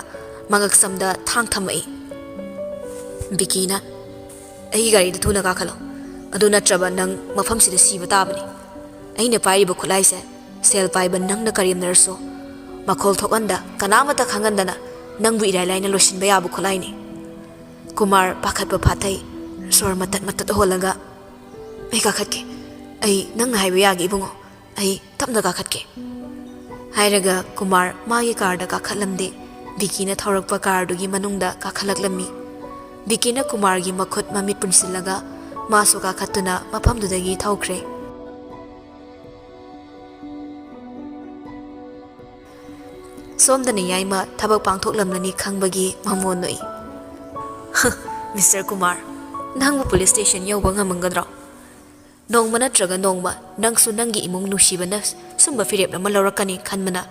ꯃꯉꯛꯁꯝꯗ ꯊꯥꯡ ꯊꯝꯃꯛꯏ꯫ ꯕꯤꯀꯤꯅ, "ꯑꯩꯒꯤ ꯒꯥꯔꯤꯗ ꯊꯨꯅ ꯀꯥꯈꯠꯂꯣ꯫ ꯑꯗꯨ ꯅꯠꯇ꯭ꯔꯕ ꯅꯪ ꯃꯐꯝꯁꯤꯗ ꯁꯤꯕ ꯇꯥꯕꯅꯤ꯫ ꯑꯩꯅ ꯄꯥꯏꯔꯤꯕ ꯈꯨꯠꯂꯥꯏꯁꯦ, ꯁꯦꯜ ꯄꯥꯏꯕ ꯅꯪꯅ ꯀꯔꯦꯝꯅꯔꯁꯨ, ꯃꯈꯣꯜ ꯊꯣꯛꯍꯟꯗ, ꯀꯅꯥꯃꯠꯇ ꯈꯪꯍꯟꯗꯅ ꯅꯪꯕꯨ ꯏꯔꯥꯏ ꯂꯥꯏꯅ ꯂꯣꯏꯁꯤꯟꯕ ꯌꯥꯕ ꯈꯨꯠꯂꯥꯏꯅꯤ꯫" ꯀꯨꯃꯥꯔ ꯄꯥꯈꯠꯄ ꯐꯥꯊꯩ꯫ ꯁꯣꯔ ꯃꯇꯠ ꯃꯇꯠ ꯍꯣꯜꯂꯒ, "ꯑꯩ ꯀꯥꯈꯠꯀꯦ꯫ ꯑꯩ ꯅꯪꯅ ꯍꯥꯏꯕ ꯌꯥꯒꯦ, ꯏꯕꯨꯡꯉꯣ꯫ ꯑꯩ ꯇꯞꯅ ꯀꯥꯈꯠꯀꯦ꯫" ꯍꯥꯏꯔꯒ ꯀꯨꯃꯥꯔ ꯃꯥꯒꯤ carꯗ ꯀꯥꯈꯠꯂꯝꯗꯦ꯫ ꯕꯤꯀꯤꯅ ꯊꯧꯔꯛꯄ carꯗꯨꯒꯤ ꯃꯅꯨꯡꯗ ꯀꯥꯈꯠꯂꯛꯂꯝꯃꯤ꯫ ꯕꯤꯀꯤꯅ ꯀꯨꯃꯥꯔꯒꯤ ꯃꯈꯨꯠ ꯃꯃꯤꯠ ꯄꯨꯟꯁꯤꯜꯂꯒ ꯃꯥꯁꯨ ꯀꯥꯈꯠꯇꯨꯅ ꯃꯐꯝꯗꯨꯗꯒꯤ ꯊꯧꯈ꯭ꯔꯦ꯫ ꯁꯣꯝꯗꯅ ꯌꯥꯏꯃ ꯊꯕꯛ ꯄꯥꯡꯊꯣꯛꯂꯝꯂꯅꯤ ꯈꯪꯕꯒꯤ ꯃꯃꯣꯟ ꯅꯣꯛꯏ꯫ "Mister ꯀꯨꯃꯥꯔ, ꯅꯪꯕꯨ police station ꯌꯧꯕ ꯉꯝꯃꯝꯒꯗ꯭ꯔꯣ? ꯅꯣꯡꯃ ꯅꯠꯇ꯭ꯔꯒ ꯅꯣꯡꯃ ꯅꯪꯁꯨ ꯅꯪꯒꯤ ꯏꯃꯨꯡ ꯅꯨꯡꯁꯤꯕꯅ ꯁꯨꯝꯕ ꯐꯤꯔꯦꯞ ꯑꯃ ꯂꯧꯔꯛꯀꯅꯤ ꯈꯟꯕꯅ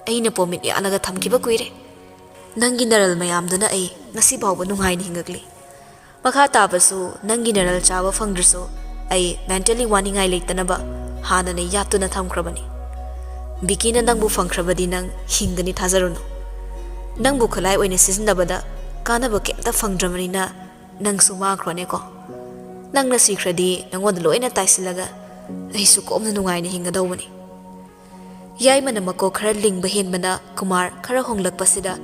ꯑꯩꯅ ꯄꯣꯃꯤꯠ ꯌꯥꯜꯂꯒ ꯊꯝꯈꯤꯕ ꯀꯨꯏꯔꯦ꯫ ꯅꯪꯒꯤ ꯅꯔꯜ ꯃꯌꯥꯝꯗꯨꯅ ꯑꯩ ꯉꯁꯤ ꯐꯥꯎꯕ ꯅꯨꯡꯉꯥꯏꯅ ꯍꯤꯡꯉꯛꯂꯤ꯫ ꯃꯈꯥ ꯇꯥꯕꯁꯨ ꯅꯪꯒꯤ ꯅꯔꯜ ꯆꯥꯕ ꯐꯪꯗ꯭ꯔꯁꯨ ꯑꯩ mentally ꯋꯥꯅꯤꯡꯉꯥꯏ ꯂꯩꯇꯅꯕ ꯍꯥꯟꯅꯅ ꯌꯥꯠꯇꯨꯅ ꯊꯝꯈ꯭ꯔꯕꯅꯤ꯫ ꯕꯤꯀꯤꯅ ꯅꯪꯕꯨ ꯐꯪꯈ꯭ꯔꯕꯗꯤ ꯅꯪ ꯍꯤꯡꯒꯅꯤ, ꯊꯥꯖꯔꯨꯅꯨ꯫ ꯅꯪꯕꯨ ꯈꯨꯠꯂꯥꯏ ꯑꯣꯏꯅ ꯁꯤꯖꯤꯟꯅꯕꯗ ꯀꯥꯟꯅꯕ ꯀꯩꯝꯇ ꯐꯪꯗ꯭ꯔꯕꯅꯤꯅ ꯅꯪꯁꯨ ꯃꯥꯡꯈ꯭ꯔꯣꯅꯦꯀꯣ꯫ ꯅꯪꯅ ꯁꯤꯈ꯭ꯔꯗꯤ ꯅꯪꯉꯣꯟꯗ ꯂꯣꯏꯅ ꯇꯥꯏꯁꯤꯜꯂꯒ ꯑꯩꯁꯨ ꯀꯣꯝꯅ ꯅꯨꯡꯉꯥꯏꯅ ꯍꯤꯡꯒꯗꯧꯕꯅꯤ꯫" ꯌꯥꯏꯃꯅ ꯃꯀꯣꯛ ꯈꯔ ꯂꯤꯡꯕ ꯍꯦꯟꯕꯅ ꯀꯨꯃꯥꯔ ꯈꯔ ꯍꯣꯡꯂꯛꯄꯁꯤꯗ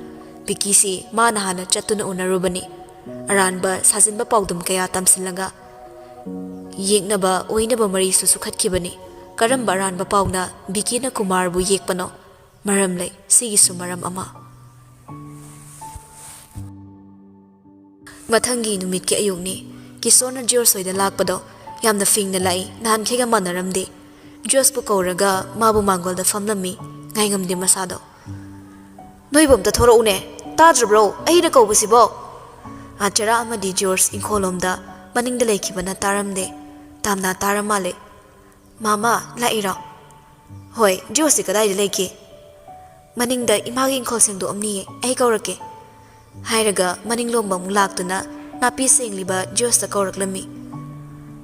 ꯕꯤꯀꯤꯁꯤ ꯃꯥꯅ ꯍꯥꯟꯅ ꯆꯠꯇꯨꯅ ꯎꯅꯔꯨꯕꯅꯤ꯫ ꯑꯔꯥꯟꯕ ꯁꯥꯖꯤꯟꯕ ꯄꯥꯎꯗꯝ ꯀꯌꯥ ꯇꯝꯁꯤꯜꯂꯒ ꯌꯦꯛꯅꯕ ꯑꯣꯏꯅꯕ ꯃꯔꯤꯁꯨ ꯁꯨꯈꯠꯈꯤꯕꯅꯤ꯫ ꯀꯔꯝꯕ ꯑꯔꯥꯟꯕ ꯄꯥꯎꯅ ꯕꯤꯀꯤꯅ ꯀꯨꯃꯥꯔꯕꯨ ꯌꯦꯛꯄꯅꯣ? ꯃꯔꯝ ꯂꯩ, ꯁꯤꯒꯤꯁꯨ ꯃꯔꯝ ꯑꯃ꯫ ꯃꯊꯪꯒꯤ ꯅꯨꯃꯤꯠꯀꯤ ꯑꯌꯨꯛꯅꯤ꯫ ꯀꯤꯁꯣꯔꯅ ꯖꯣꯔꯖ ꯍꯣꯏꯗ ꯂꯥꯛꯄꯗꯣ ꯌꯥꯝꯅ ꯐꯤꯡꯅ ꯂꯥꯛꯏ, ꯅꯍꯥꯟꯈꯩꯒ ꯃꯥꯟꯅꯔꯝꯗꯦ꯫ ꯖꯣꯔꯖꯄꯨ ꯀꯧꯔꯒ ꯃꯥꯕꯨ ꯃꯥꯡꯒꯣꯜꯗ ꯐꯝꯂꯝꯃꯤ, ꯉꯥꯏꯉꯝꯗꯦ ꯃꯁꯥꯗꯣ꯫ "ꯅꯣꯏꯕꯨ ꯑꯝꯇ ꯊꯣꯔꯛꯎꯅꯦ, ꯇꯥꯗ꯭ꯔꯕ꯭ꯔꯣ ꯑꯩꯅ ꯀꯧꯕꯁꯤꯕꯣ?" ꯑꯥ, ꯆꯔꯥ ꯑꯃꯗꯤ ꯖꯣꯔꯖ ꯏꯪꯈꯣꯜꯂꯣꯝꯗ ꯃꯅꯤꯡꯗ ꯂꯩꯈꯤꯕꯅ ꯇꯥꯔꯝꯗꯦ꯫ ꯇꯥꯝꯅꯥ ꯇꯥꯔ ꯃꯥꯜꯂꯦ꯫ "ꯃꯥꯃ, ꯂꯥꯛꯏꯔꯣ?" "ꯍꯣꯏ, ꯖꯣꯔꯖꯁꯤ ꯀꯗꯥꯏꯗ ꯂꯩꯒꯦ?" "ꯃꯅꯤꯡꯗ ꯏꯃꯥꯒꯤ ꯏꯪꯈꯣꯜ ꯁꯦꯡꯗꯣꯛꯑꯝꯅꯤꯌꯦ, ꯑꯩ ꯀꯧꯔꯛꯀꯦ," ꯍꯥꯏꯔꯒ ꯃꯅꯤꯡꯂꯣꯝꯕ ꯑꯃꯨꯛ ꯂꯥꯛꯇꯨꯅ ꯅꯥꯄꯤ ꯁꯦꯡꯂꯤꯕ ꯖꯣꯔꯖꯇ ꯀꯧꯔꯛꯂꯝꯃꯤ꯫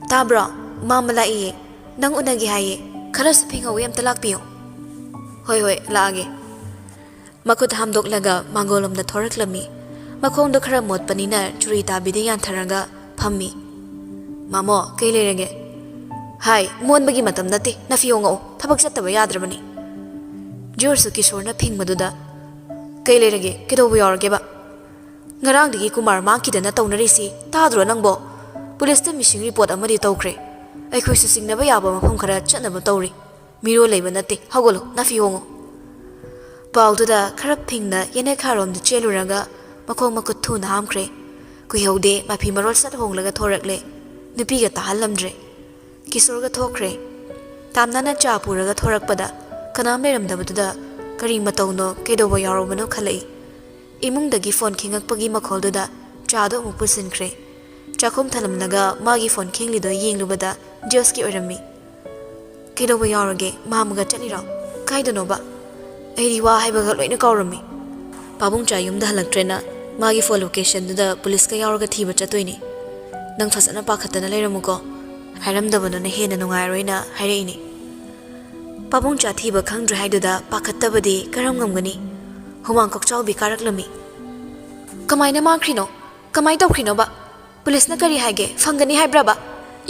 "ꯇꯥꯕ꯭ꯔꯣ? ꯃꯥꯃ ꯂꯥꯛꯏꯌꯦ, ꯅꯪ ꯎꯅꯒꯦ ꯍꯥꯏꯌꯦ, ꯈꯔꯁꯨ ꯐꯤꯡꯍꯧꯋꯤ, ꯑꯝꯇ ꯂꯥꯛꯄꯤꯌꯣ꯫" "ꯍꯣꯏ, ꯍꯣꯏ, ꯂꯥꯛꯑꯒꯦ꯫" ꯃꯈꯨꯠ ꯍꯥꯝꯗꯣꯛꯂꯒ ꯃꯥꯡꯒꯣꯜꯂꯣꯝꯗ ꯊꯣꯔꯛꯂꯝꯃꯤ꯫ ꯃꯈꯣꯡꯗꯣ ꯈꯔ ꯃꯣꯠꯄꯅꯤꯅ ꯆꯨꯔꯤ ꯇꯥꯕꯤꯗ ꯌꯥꯟꯊꯔꯒ ꯐꯝꯃꯤ꯫ "ꯃꯥꯃꯣ, ꯀꯩ ꯂꯩꯔꯒꯦ?" "ꯍꯥꯏ, ꯃꯣꯟꯕꯒꯤ ꯃꯇꯝ ꯅꯠꯇꯦ, ꯅꯐꯤ ꯍꯣꯡꯉꯛꯑꯣ, ꯊꯕꯛ ꯆꯠꯇꯕ ꯌꯥꯗ꯭ꯔꯕꯅꯤ꯫" ꯖꯣꯔꯖꯁꯨ ꯀꯤꯁꯣꯔꯅ ꯐꯤꯡꯕꯗꯨꯗ, "ꯀꯩ ꯂꯩꯔꯒꯦ? ꯀꯩꯗꯧꯕ ꯌꯥꯎꯔꯒꯦꯕ? ꯉꯔꯥꯡꯗꯒꯤ ꯀꯨꯃꯥꯔ ꯃꯥꯡꯈꯤꯗꯅ ꯇꯧꯅꯔꯤꯁꯤ ꯇꯥꯗ꯭ꯔꯣ ꯅꯪꯕꯣ? ꯄꯨꯂꯤꯁꯇ ꯃꯤꯁꯤꯡ ꯔꯤꯄꯣꯔꯠ ꯑꯃꯗꯤ ꯇꯧꯈ꯭ꯔꯦ꯫ ꯑꯩꯈꯣꯏꯁꯨ ꯆꯤꯡꯅꯕ ꯌꯥꯕ ꯃꯐꯝ ꯈꯔ ꯆꯠꯅꯕ ꯇꯧꯔꯤ꯫ ꯃꯤꯔꯣꯜ ꯂꯩꯕ ꯅꯠꯇꯦ, ꯍꯧꯒꯠꯂꯣ, ꯅꯥꯐꯤ ꯍꯣꯡꯉꯣ꯫" ꯄꯥꯎꯗꯨꯗ ꯈꯔ ꯐꯤꯡꯅ ꯌꯦꯅꯦꯈꯥꯔꯣꯝꯗ ꯆꯦꯜꯂꯨꯔꯒ ꯃꯈꯣꯡ ꯃꯈꯨꯠ ꯊꯨꯅ ꯍꯥꯝꯈ꯭ꯔꯦ꯫ ꯀꯨꯏꯍꯧꯗꯦ, ꯃꯐꯤ ꯃꯔꯣꯜ ꯁꯠ ꯍꯣꯡꯂꯒ ꯊꯣꯔꯛꯂꯦ꯫ ꯅꯨꯄꯤꯒ ꯇꯥꯍꯜꯂꯝꯗ꯭ꯔꯦ꯫ ꯀꯤꯁꯣꯔꯒ ꯊꯣꯛꯈ꯭ꯔꯦ꯫ ꯇꯥꯝꯅꯥꯅ ꯆꯥ ꯄꯨꯔꯒ ꯊꯣꯔꯛꯄꯗ ꯀꯅꯥꯝ ꯂꯩꯔꯝꯗꯕꯗꯨꯗ ꯀꯔꯤ ꯃꯇꯧꯅꯣ, ꯀꯩꯗꯧꯕ ꯌꯥꯎꯔꯕꯅꯣ ꯈꯜꯂꯛꯏ꯫ ꯏꯃꯨꯡꯗꯒꯤ ꯐꯣꯟ ꯈꯤꯡꯉꯛꯄꯒꯤ ꯃꯈꯣꯜꯗꯨꯗ ꯆꯥꯗꯣ ꯑꯃꯨꯛ ꯄꯨꯁꯤꯟꯈ꯭ꯔꯦ꯫ ꯆꯥꯛꯈꯨꯝ ꯊꯅꯝꯂꯒ ꯃꯥꯒꯤ ꯐꯣꯟ ꯈꯤꯡꯂꯤꯗꯣ ꯌꯦꯡꯂꯨꯕꯗ ꯖꯣꯁꯀꯤ ꯑꯣꯏꯔꯝꯃꯤ꯫ "ꯀꯩꯗꯧꯕ ꯌꯥꯎꯔꯒꯦ? ꯃꯥꯝꯃꯒ ꯆꯠꯂꯤꯔꯣ? ꯀꯥꯏꯗꯅꯣꯕ? ꯑꯩꯗꯤ ꯋꯥ ꯍꯥꯏꯕꯒ ꯂꯣꯏꯅ ꯀꯥꯎꯔꯝꯃꯤ꯫" "ꯄꯥꯕꯨꯡꯆꯥ ꯌꯨꯝꯗ ꯍꯜꯂꯛꯇ꯭ꯔꯦꯅ ꯃꯥꯒꯤ ꯐꯣꯟ ꯂꯣꯀꯦꯁꯟꯗꯨꯗ ꯄꯨꯂꯤꯁꯀ ꯌꯥꯎꯔꯒ ꯊꯤꯕ ꯆꯠꯇꯣꯏꯅꯤ꯫ ꯅꯪ ꯐꯖꯅ ꯄꯥꯈꯠꯇꯅ ꯂꯩꯔꯝꯃꯨꯀꯣ꯫ ꯍꯥꯏꯔꯝꯗꯕꯗꯨꯅ ꯍꯦꯟꯅ ꯅꯨꯡꯉꯥꯏꯔꯣꯏꯅ ꯍꯥꯏꯔꯛꯏꯅꯤ꯫" ꯄꯥꯕꯨꯡꯆꯥ ꯊꯤꯕ ꯈꯪꯗ꯭ꯔꯦ ꯍꯥꯏꯗꯨꯗ ꯄꯥꯈꯠꯇꯕꯗꯤ ꯀꯔꯝ ꯉꯝꯒꯅꯤ? ꯍꯨꯃꯥꯡ ꯀꯣꯛꯆꯥꯎꯕꯤ ꯀꯥꯔꯛꯂꯝꯃꯤ꯫ "ꯀꯃꯥꯏꯅ ꯃꯥꯡꯈ꯭ꯔꯤꯅꯣ? ꯀꯃꯥꯏ ꯇꯧꯈ꯭ꯔꯤꯅꯣꯕ? ꯄꯨꯂꯤꯁꯅ ꯀꯔꯤ ꯍꯥꯏꯒꯦ? ꯐꯪꯒꯅꯤ ꯍꯥꯏꯕ꯭ꯔꯕ?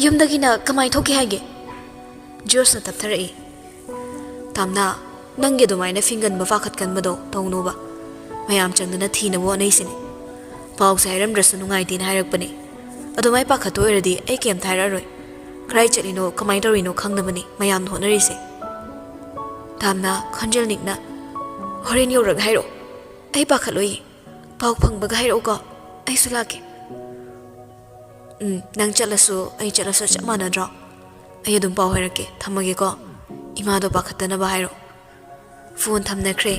ꯌꯨꯝꯗꯒꯤꯅ ꯀꯃꯥꯏ ꯊꯣꯛꯈꯤ ꯍꯥꯏꯒꯦ?" ꯖꯣꯁꯅ ꯇꯞꯊꯔꯛꯏ꯫ "ꯇꯥꯝꯅꯥ, ꯅꯪꯒꯤ ꯑꯗꯨꯃꯥꯏꯅ ꯐꯤꯡꯒꯟꯕ ꯄꯥꯈꯠꯀꯟꯕꯗꯣ ꯇꯧꯅꯣꯕ꯫ ꯃꯌꯥꯝ ꯆꯪꯗꯅ ꯊꯤꯅꯕ ꯍꯣꯠꯅꯩꯁꯤꯅꯤ꯫ ꯄꯥꯎꯁꯦ ꯍꯥꯏꯔꯝꯗ꯭ꯔꯁꯨ ꯅꯨꯡꯉꯥꯏꯇꯦꯅ ꯍꯥꯏꯔꯛꯄꯅꯦ꯫ ꯑꯗꯨꯃꯥꯏ ꯄꯥꯈꯠꯇꯣꯏ ꯑꯣꯏꯔꯗꯤ ꯑꯩ ꯀꯩꯝꯇ ꯍꯥꯏꯔꯛꯑꯔꯣꯏ꯫ ꯀꯗꯥꯏ ꯆꯠꯂꯤꯅꯣ, ꯀꯃꯥꯏꯅ ꯇꯧꯔꯤꯅꯣ ꯈꯪꯗꯕꯅꯤ ꯃꯌꯥꯝꯅ ꯍꯣꯠꯅꯔꯤꯁꯦ꯫ ꯇꯥꯝꯅ ꯈꯣꯟꯖꯦꯜ ꯅꯤꯛꯅ, "ꯍꯣꯔꯦꯟ ꯌꯧꯔꯒ ꯍꯥꯏꯔꯛꯑꯣ, ꯑꯩ ꯄꯥꯈꯠꯂꯣꯏꯌꯦ꯫ ꯄꯥꯎ ꯐꯪꯕꯒ ꯍꯥꯏꯔꯛꯎꯀꯣ, ꯑꯩꯁꯨ ꯂꯥꯛꯀꯦ꯫" "ꯎꯝ, ꯅꯪ ꯆꯠꯂꯁꯨ ꯑꯩ ꯆꯠꯂꯁꯨ ꯆꯞ ꯃꯥꯟꯅꯗ꯭ꯔꯣ? ꯑꯩ ꯑꯗꯨꯝ ꯄꯥꯎ ꯍꯥꯏꯔꯛꯀꯦ, ꯊꯝꯃꯒꯦꯀꯣ꯫ ꯏꯃꯥꯗꯣ ꯄꯥꯈꯠꯇꯅꯕ ꯍꯥꯏꯔꯣ꯫" ꯐꯣꯟ ꯊꯝꯅꯈ꯭ꯔꯦ꯫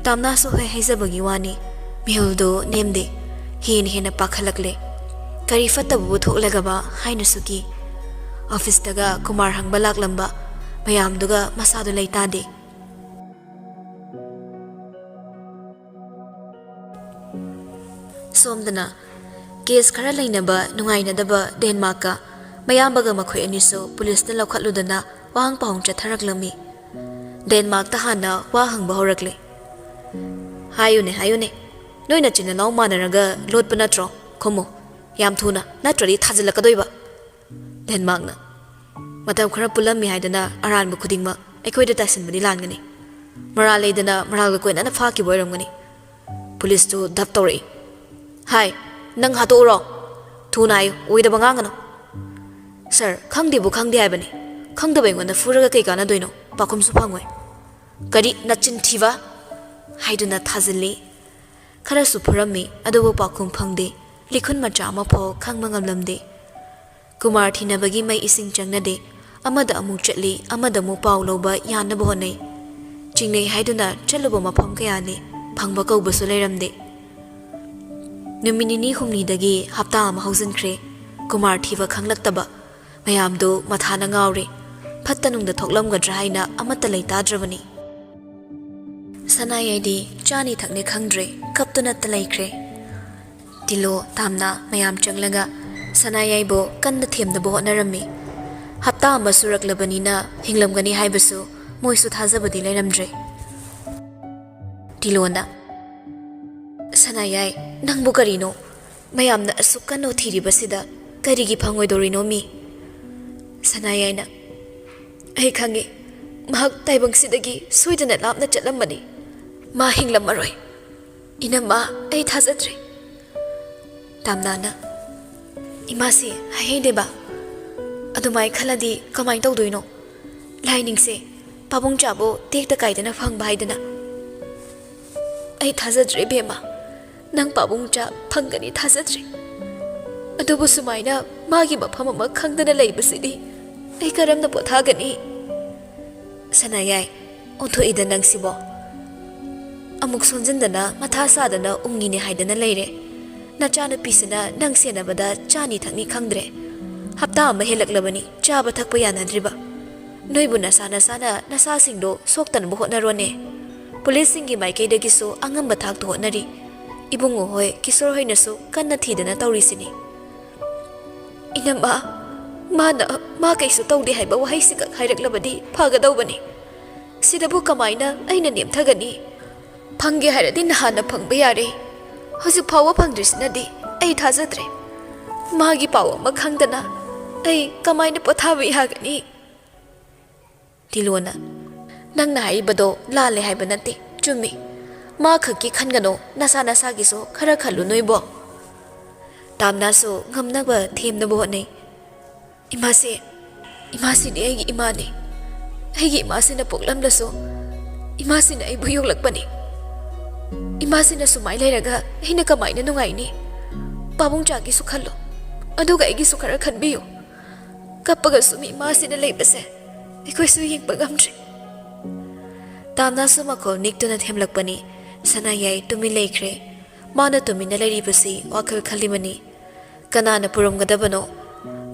ꯇꯥꯝꯅꯥꯁꯨ ꯍꯣꯏ ꯍꯥꯏꯖꯕꯒꯤ ꯋꯥꯅꯤ, ꯃꯤꯍꯨꯜꯗꯨ ꯅꯦꯝꯗꯦ꯫ ꯍꯦꯟꯅ ꯍꯦꯟꯅ ꯄꯥꯈꯠꯂꯛꯂꯦ꯫ ꯀꯔꯤ ꯐꯠꯇꯕꯕꯨ ꯊꯣꯛꯂꯒꯕ ꯍꯥꯏꯅꯁꯨ ꯀꯤ꯫ ꯑꯣꯐꯤꯁꯇꯒ ꯀꯨꯃꯥꯔ ꯍꯪꯕ ꯂꯥꯛꯂꯝꯕ ꯃꯌꯥꯝꯗꯨꯒ ꯃꯁꯥꯗꯨ ꯂꯩꯇꯥꯗꯦ꯫ ꯁꯣꯝꯗꯅ ꯀꯦꯁ ꯈꯔ ꯂꯩꯅꯕ ꯅꯨꯡꯉꯥꯏꯅꯗꯕ ꯗꯦꯟꯃꯥꯔꯛꯀ ꯃꯌꯥꯝꯕꯒ ꯃꯈꯣꯏ ꯑꯅꯤꯁꯨ ꯄꯨꯂꯤꯁꯅ ꯂꯧꯈꯠꯂꯨꯗꯅ ꯋꯥꯍꯪ ꯄꯥꯎꯍꯪ ꯆꯠꯊꯔꯛꯂꯝꯃꯤ꯫ ꯗꯦꯟꯃꯥꯔꯛꯇ ꯍꯥꯟꯅ ꯋꯥ ꯍꯪꯕ ꯍꯧꯔꯛꯂꯦ꯫ "ꯍꯥꯏꯌꯨꯅꯦ, ꯍꯥꯏꯌꯨꯅꯦ, ꯅꯣꯏ ꯅꯆꯤꯟ ꯅꯅꯥꯎ ꯃꯥꯟꯅꯔꯒ ꯂꯣꯠꯄ ꯅꯠꯇ꯭ꯔꯣ? ꯈꯨꯝꯃꯨ, ꯌꯥꯝ ꯊꯨꯅ, ꯅꯠꯇ꯭ꯔꯗꯤ ꯊꯥꯖꯤꯜꯂꯛꯀꯗꯣꯏꯕ꯫" ꯗꯦꯟꯃꯥꯔꯛꯅ, "ꯃꯇꯝ ꯈꯔ ꯄꯨꯜꯂꯝꯃꯤ ꯍꯥꯏꯗꯅ ꯑꯔꯥꯟꯕ ꯈꯨꯗꯤꯡꯃꯛ ꯑꯩꯈꯣꯏꯗ ꯇꯥꯏꯁꯤꯟꯕꯗꯤ ꯂꯥꯟꯒꯅꯤ꯫ ꯃꯔꯥꯜ ꯂꯩꯗꯅ ꯃꯔꯥꯜꯒ ꯀꯣꯏꯅꯅ ꯐꯥꯈꯤꯕ ꯑꯣꯏꯔꯝꯒꯅꯤ꯫" ꯄꯨꯂꯤꯁꯇꯨ ꯙꯞ ꯇꯧꯔꯛꯏ꯫ "ꯍꯥꯏ, ꯅꯪ ꯍꯥꯠꯇꯣꯛꯎꯔꯣ? ꯊꯨꯅ ꯍꯥꯏꯌꯨ, ꯑꯣꯏꯗꯕ ꯉꯥꯡꯒꯅꯨ꯫" "ꯁꯥꯔ, ꯈꯪꯗꯦꯕꯨ ꯈꯪꯗꯦ ꯍꯥꯏꯕꯅꯤ꯫ ꯈꯪꯗꯕ ꯑꯩꯉꯣꯟꯗ ꯐꯨꯔꯒ ꯀꯩ ꯀꯥꯟꯅꯗꯣꯏꯅꯣ? ꯄꯥꯎꯈꯨꯝꯁꯨ ꯐꯪꯉꯣꯏ꯫" "ꯀꯔꯤ ꯅꯆꯤꯟ ꯊꯤꯕ?" ꯍꯥꯏꯗꯨꯅ ꯊꯥꯖꯤꯜꯂꯤ꯫ ꯈꯔꯁꯨ ꯐꯨꯔꯝꯃꯤ, ꯑꯗꯨꯕꯨ ꯄꯥꯎꯈꯨꯝ ꯐꯪꯗꯦ꯫ ꯂꯤꯈꯨꯟ ꯃꯆꯥ ꯑꯃꯐꯥꯎ ꯈꯪꯕ ꯉꯝꯂꯝꯗꯦ꯫ ꯀꯨꯃꯥꯔ ꯊꯤꯅꯕꯒꯤ ꯃꯩ ꯏꯁꯤꯡ ꯆꯪꯅꯗꯦ꯫ ꯑꯃꯗ ꯑꯃꯨꯛ ꯆꯠꯂꯤ, ꯑꯃꯗ ꯑꯃꯨꯛ ꯄꯥꯎ ꯂꯧꯕ ꯌꯥꯅꯕ ꯍꯣꯠꯅꯩ꯫ ꯆꯤꯡꯅꯩ ꯍꯥꯏꯗꯨꯅ ꯆꯠꯂꯨꯕ ꯃꯐꯝ ꯀꯌꯥꯅꯤ, ꯐꯪꯕ ꯀꯧꯕꯁꯨ ꯂꯩꯔꯝꯗꯦ꯫ ꯅꯨꯃꯤꯠ ꯅꯤꯅꯤ ꯍꯨꯝꯅꯤꯗꯒꯤ ꯍꯞꯇꯥ ꯑꯃ ꯍꯧꯖꯤꯟꯈ꯭ꯔꯦ꯫ ꯀꯨꯃꯥꯔ ꯊꯤꯕ ꯈꯪꯂꯛꯇꯕ ꯃꯌꯥꯝꯗꯨ ꯃꯊꯥꯅ ꯉꯥꯎꯔꯦ꯫ ꯐꯠꯇ ꯅꯨꯡꯗ ꯊꯣꯛꯂꯝꯒꯗ꯭ꯔꯥ ꯍꯥꯏꯅ ꯑꯃꯠꯇ ꯂꯩꯇꯥꯗ꯭ꯔꯕꯅꯤ꯫ ꯁꯅꯥꯌꯥꯏꯗꯤ ꯆꯥꯅꯤ ꯊꯛꯅꯤ ꯈꯪꯗ꯭ꯔꯦ, ꯀꯞꯇꯨꯅꯇ ꯂꯩꯈ꯭ꯔꯦ꯫ ꯇꯤꯂꯣ, ꯇꯥꯝꯅꯥ ꯃꯌꯥꯝ ꯆꯪꯂꯒ ꯁꯅꯥꯌꯥꯏꯕꯨ ꯀꯟꯅ ꯊꯦꯝꯅꯕ ꯍꯣꯠꯅꯔꯝꯃꯤ꯫ ꯍꯞꯇꯥ ꯑꯃ ꯁꯨꯔꯛꯂꯕꯅꯤꯅ ꯍꯤꯡꯂꯝꯒꯅꯤ ꯍꯥꯏꯕꯁꯨ ꯃꯣꯏꯁꯨ ꯊꯥꯖꯕꯗꯤ ꯂꯩꯔꯝꯗ꯭ꯔꯦ꯫ ꯇꯤꯂꯣꯅ, "ꯁꯅꯥꯌꯥꯏ, ꯅꯪꯕꯨ ꯀꯔꯤꯅꯣ? ꯃꯌꯥꯝꯅ ꯑꯁꯨꯛ ꯀꯟꯅ ꯊꯤꯔꯤꯕꯁꯤꯗ ꯀꯔꯤꯒꯤ ꯐꯪꯉꯣꯏꯗꯧꯔꯤꯅꯣ ꯃꯤ?" ꯁꯅꯥꯌꯥꯏꯅ, "ꯑꯩ ꯈꯪꯉꯤ, ꯃꯍꯥꯛ ꯇꯥꯏꯕꯪꯁꯤꯗꯒꯤ ꯁꯣꯏꯗꯅ ꯂꯥꯞꯅ ꯆꯠꯂꯝꯃꯅꯤ꯫ ꯃꯥ ꯍꯤꯡꯂꯝꯃꯔꯣꯏ꯫ ꯏꯅꯝꯃ, ꯑꯩ ꯊꯥꯖꯗ꯭ꯔꯦ꯫" ꯇꯥꯝꯅꯥꯅ, "ꯏꯃꯥꯁꯤ ꯍꯥꯏꯍꯩꯗꯦꯕ꯫ ꯑꯗꯨꯃꯥꯏ ꯈꯜꯂꯗꯤ ꯀꯃꯥꯏ ꯇꯧꯗꯣꯏꯅꯣ? ꯂꯥꯏꯅꯤꯡꯁꯦ ꯄꯥꯕꯨꯡꯆꯥꯕꯨ ꯇꯦꯛꯇ ꯀꯥꯏꯗꯅ ꯐꯪꯕ ꯍꯥꯏꯗꯅ꯫ ꯑꯩ ꯊꯥꯖꯗ꯭ꯔꯦ ꯏꯕꯦꯝꯃ, ꯅꯪ ꯄꯥꯕꯨꯡꯆꯥ ꯐꯪꯒꯅꯤ ꯊꯥꯖꯗ꯭ꯔꯦ꯫ ꯑꯗꯨꯕꯨ ꯁꯨꯃꯥꯏꯅ ꯃꯥꯒꯤ ꯃꯐꯝ ꯑꯃ ꯈꯪꯗꯅ ꯂꯩꯕꯁꯤꯗꯤ ꯑꯩ ꯀꯔꯝꯅ ꯄꯣꯊꯥꯒꯅꯤ?" ꯁꯅꯥꯌꯥꯏ, ꯑꯣꯟꯊꯣꯛꯏꯗ ꯅꯪꯁꯤꯕꯣ꯫ ꯑꯃꯨꯛ ꯁꯣꯟꯖꯤꯟꯗꯅ ꯃꯊꯥ ꯁꯥꯗꯅ ꯎꯪꯉꯤꯅꯦ ꯍꯥꯏꯗꯅ ꯂꯩꯔꯦ꯫ ꯅꯆꯥꯅꯨꯄꯤꯁꯤꯅ ꯅꯪ ꯁꯦꯟꯅꯕꯗ ꯆꯥꯅꯤ ꯊꯛꯅꯤ ꯈꯪꯗ꯭ꯔꯦ꯫ ꯍꯞꯇꯥ ꯑꯃ ꯍꯦꯜꯂꯛꯂꯕꯅꯤ ꯆꯥꯕ ꯊꯛꯄ ꯌꯥꯅꯗ꯭ꯔꯤꯕ꯫ ꯅꯣꯏꯕꯨ ꯅꯁꯥ ꯅꯁꯥꯅ ꯅꯁꯥꯁꯤꯡꯗꯣ ꯁꯣꯛꯇꯅꯕ ꯍꯣꯠꯅꯔꯣꯅꯦ꯫ ꯄꯨꯂꯤꯁꯁꯤꯡꯒꯤ ꯃꯥꯏꯀꯩꯗꯒꯤꯁꯨ ꯑꯉꯝꯕ ꯊꯥꯛꯇ ꯍꯣꯠꯅꯔꯤ꯫ ꯏꯕꯨꯡꯉꯣ ꯍꯣꯏ, ꯀꯤꯁꯣꯔ ꯍꯣꯏꯅꯁꯨ ꯀꯟꯅ ꯊꯤꯗꯅ ꯇꯧꯔꯤꯁꯤꯅꯤ꯫ ꯏꯅꯝꯃ, ꯃꯥꯅ, ꯃꯥ ꯀꯩꯁꯨ ꯇꯧꯗꯦ ꯍꯥꯏꯕ ꯋꯥꯍꯩꯁꯤꯈꯛ ꯍꯥꯏꯔꯛꯂꯕꯗꯤ ꯐꯒꯗꯧꯕꯅꯤ꯫ ꯁꯤꯗꯕꯨ ꯀꯃꯥꯏꯅ ꯑꯩꯅ ꯅꯦꯝꯊꯒꯅꯤ? ꯐꯪꯒꯦ ꯍꯥꯏꯔꯗꯤ ꯅꯍꯥꯟꯅ ꯐꯪꯕ ꯌꯥꯔꯦ꯫ ꯍꯧꯖꯤꯛ ꯐꯥꯎꯕ ꯐꯪꯗ꯭ꯔꯤꯁꯤꯅꯗꯤ ꯑꯩ ꯊꯥꯖꯗ꯭ꯔꯦ꯫ ꯃꯥꯒꯤ ꯄꯥꯎ ꯑꯃ ꯈꯪꯗꯅ ꯑꯩ ꯀꯃꯥꯏꯅ ꯄꯣꯊꯥꯕ ꯌꯥꯒꯅꯤ? ꯇꯤꯂꯣꯅ, "ꯅꯪꯅ ꯍꯥꯏꯔꯤꯕꯗꯣ ꯂꯥꯜꯂꯦ ꯍꯥꯏꯕ ꯅꯠꯇꯦ, ꯆꯨꯝꯃꯤ꯫ ꯃꯥ ꯈꯛꯀꯤ ꯈꯟꯒꯅꯣ, ꯅꯁꯥ ꯅꯁꯥꯒꯤꯁꯨ ꯈꯔ ꯈꯜꯂꯨ ꯅꯣꯏꯕꯣ꯫" ꯇꯥꯝꯅꯥꯁꯨ ꯉꯝꯅꯕ ꯊꯦꯝꯅꯕ ꯍꯣꯠꯅꯩ꯫ "ꯏꯃꯥꯁꯦ, ꯏꯃꯥꯁꯤꯗꯤ ꯑꯩꯒꯤ ꯏꯃꯥꯅꯤ꯫ ꯑꯩꯒꯤ ꯏꯃꯥꯁꯤꯅ ꯄꯣꯛꯂꯝꯂꯁꯨ ꯏꯃꯥꯁꯤꯅ ꯑꯩꯕꯨ ꯌꯣꯛꯂꯛꯄꯅꯤ꯫ ꯏꯃꯥꯁꯤꯅ ꯁꯨꯃꯥꯏ ꯂꯩꯔꯒ ꯑꯩꯅ ꯀꯃꯥꯏꯅ ꯅꯨꯡꯉꯥꯏꯅꯤ? ꯄꯥꯕꯨꯡꯆꯥꯒꯤꯁꯨ ꯈꯜꯂꯨ, ꯑꯗꯨꯒ ꯑꯩꯒꯤꯁꯨ ꯈꯔ ꯈꯟꯕꯤꯌꯨ꯫ ꯀꯞꯄꯒ ꯁꯨꯝ ꯏꯃꯥꯁꯤꯅ ꯂꯩꯕꯁꯦ ꯑꯩꯈꯣꯏꯁꯨ ꯌꯦꯡꯕ ꯉꯝꯗ꯭ꯔꯦ꯫" ꯇꯥꯝꯅꯥꯁꯨ ꯃꯈꯣꯜ ꯅꯤꯛꯇꯨꯅ ꯊꯦꯝꯂꯛꯄꯅꯤ꯫ ꯁꯅꯥꯌꯥꯏ ꯇꯨꯃꯤꯟ ꯂꯩꯈ꯭ꯔꯦ꯫ ꯃꯥꯅ ꯇꯨꯃꯤꯟꯅ ꯂꯩꯔꯤꯕꯁꯤ ꯋꯥꯈꯜ ꯈꯜꯂꯤꯕꯅꯤ꯫ ꯀꯅꯥꯅ ꯄꯨꯔꯝꯒꯗꯕꯅꯣ?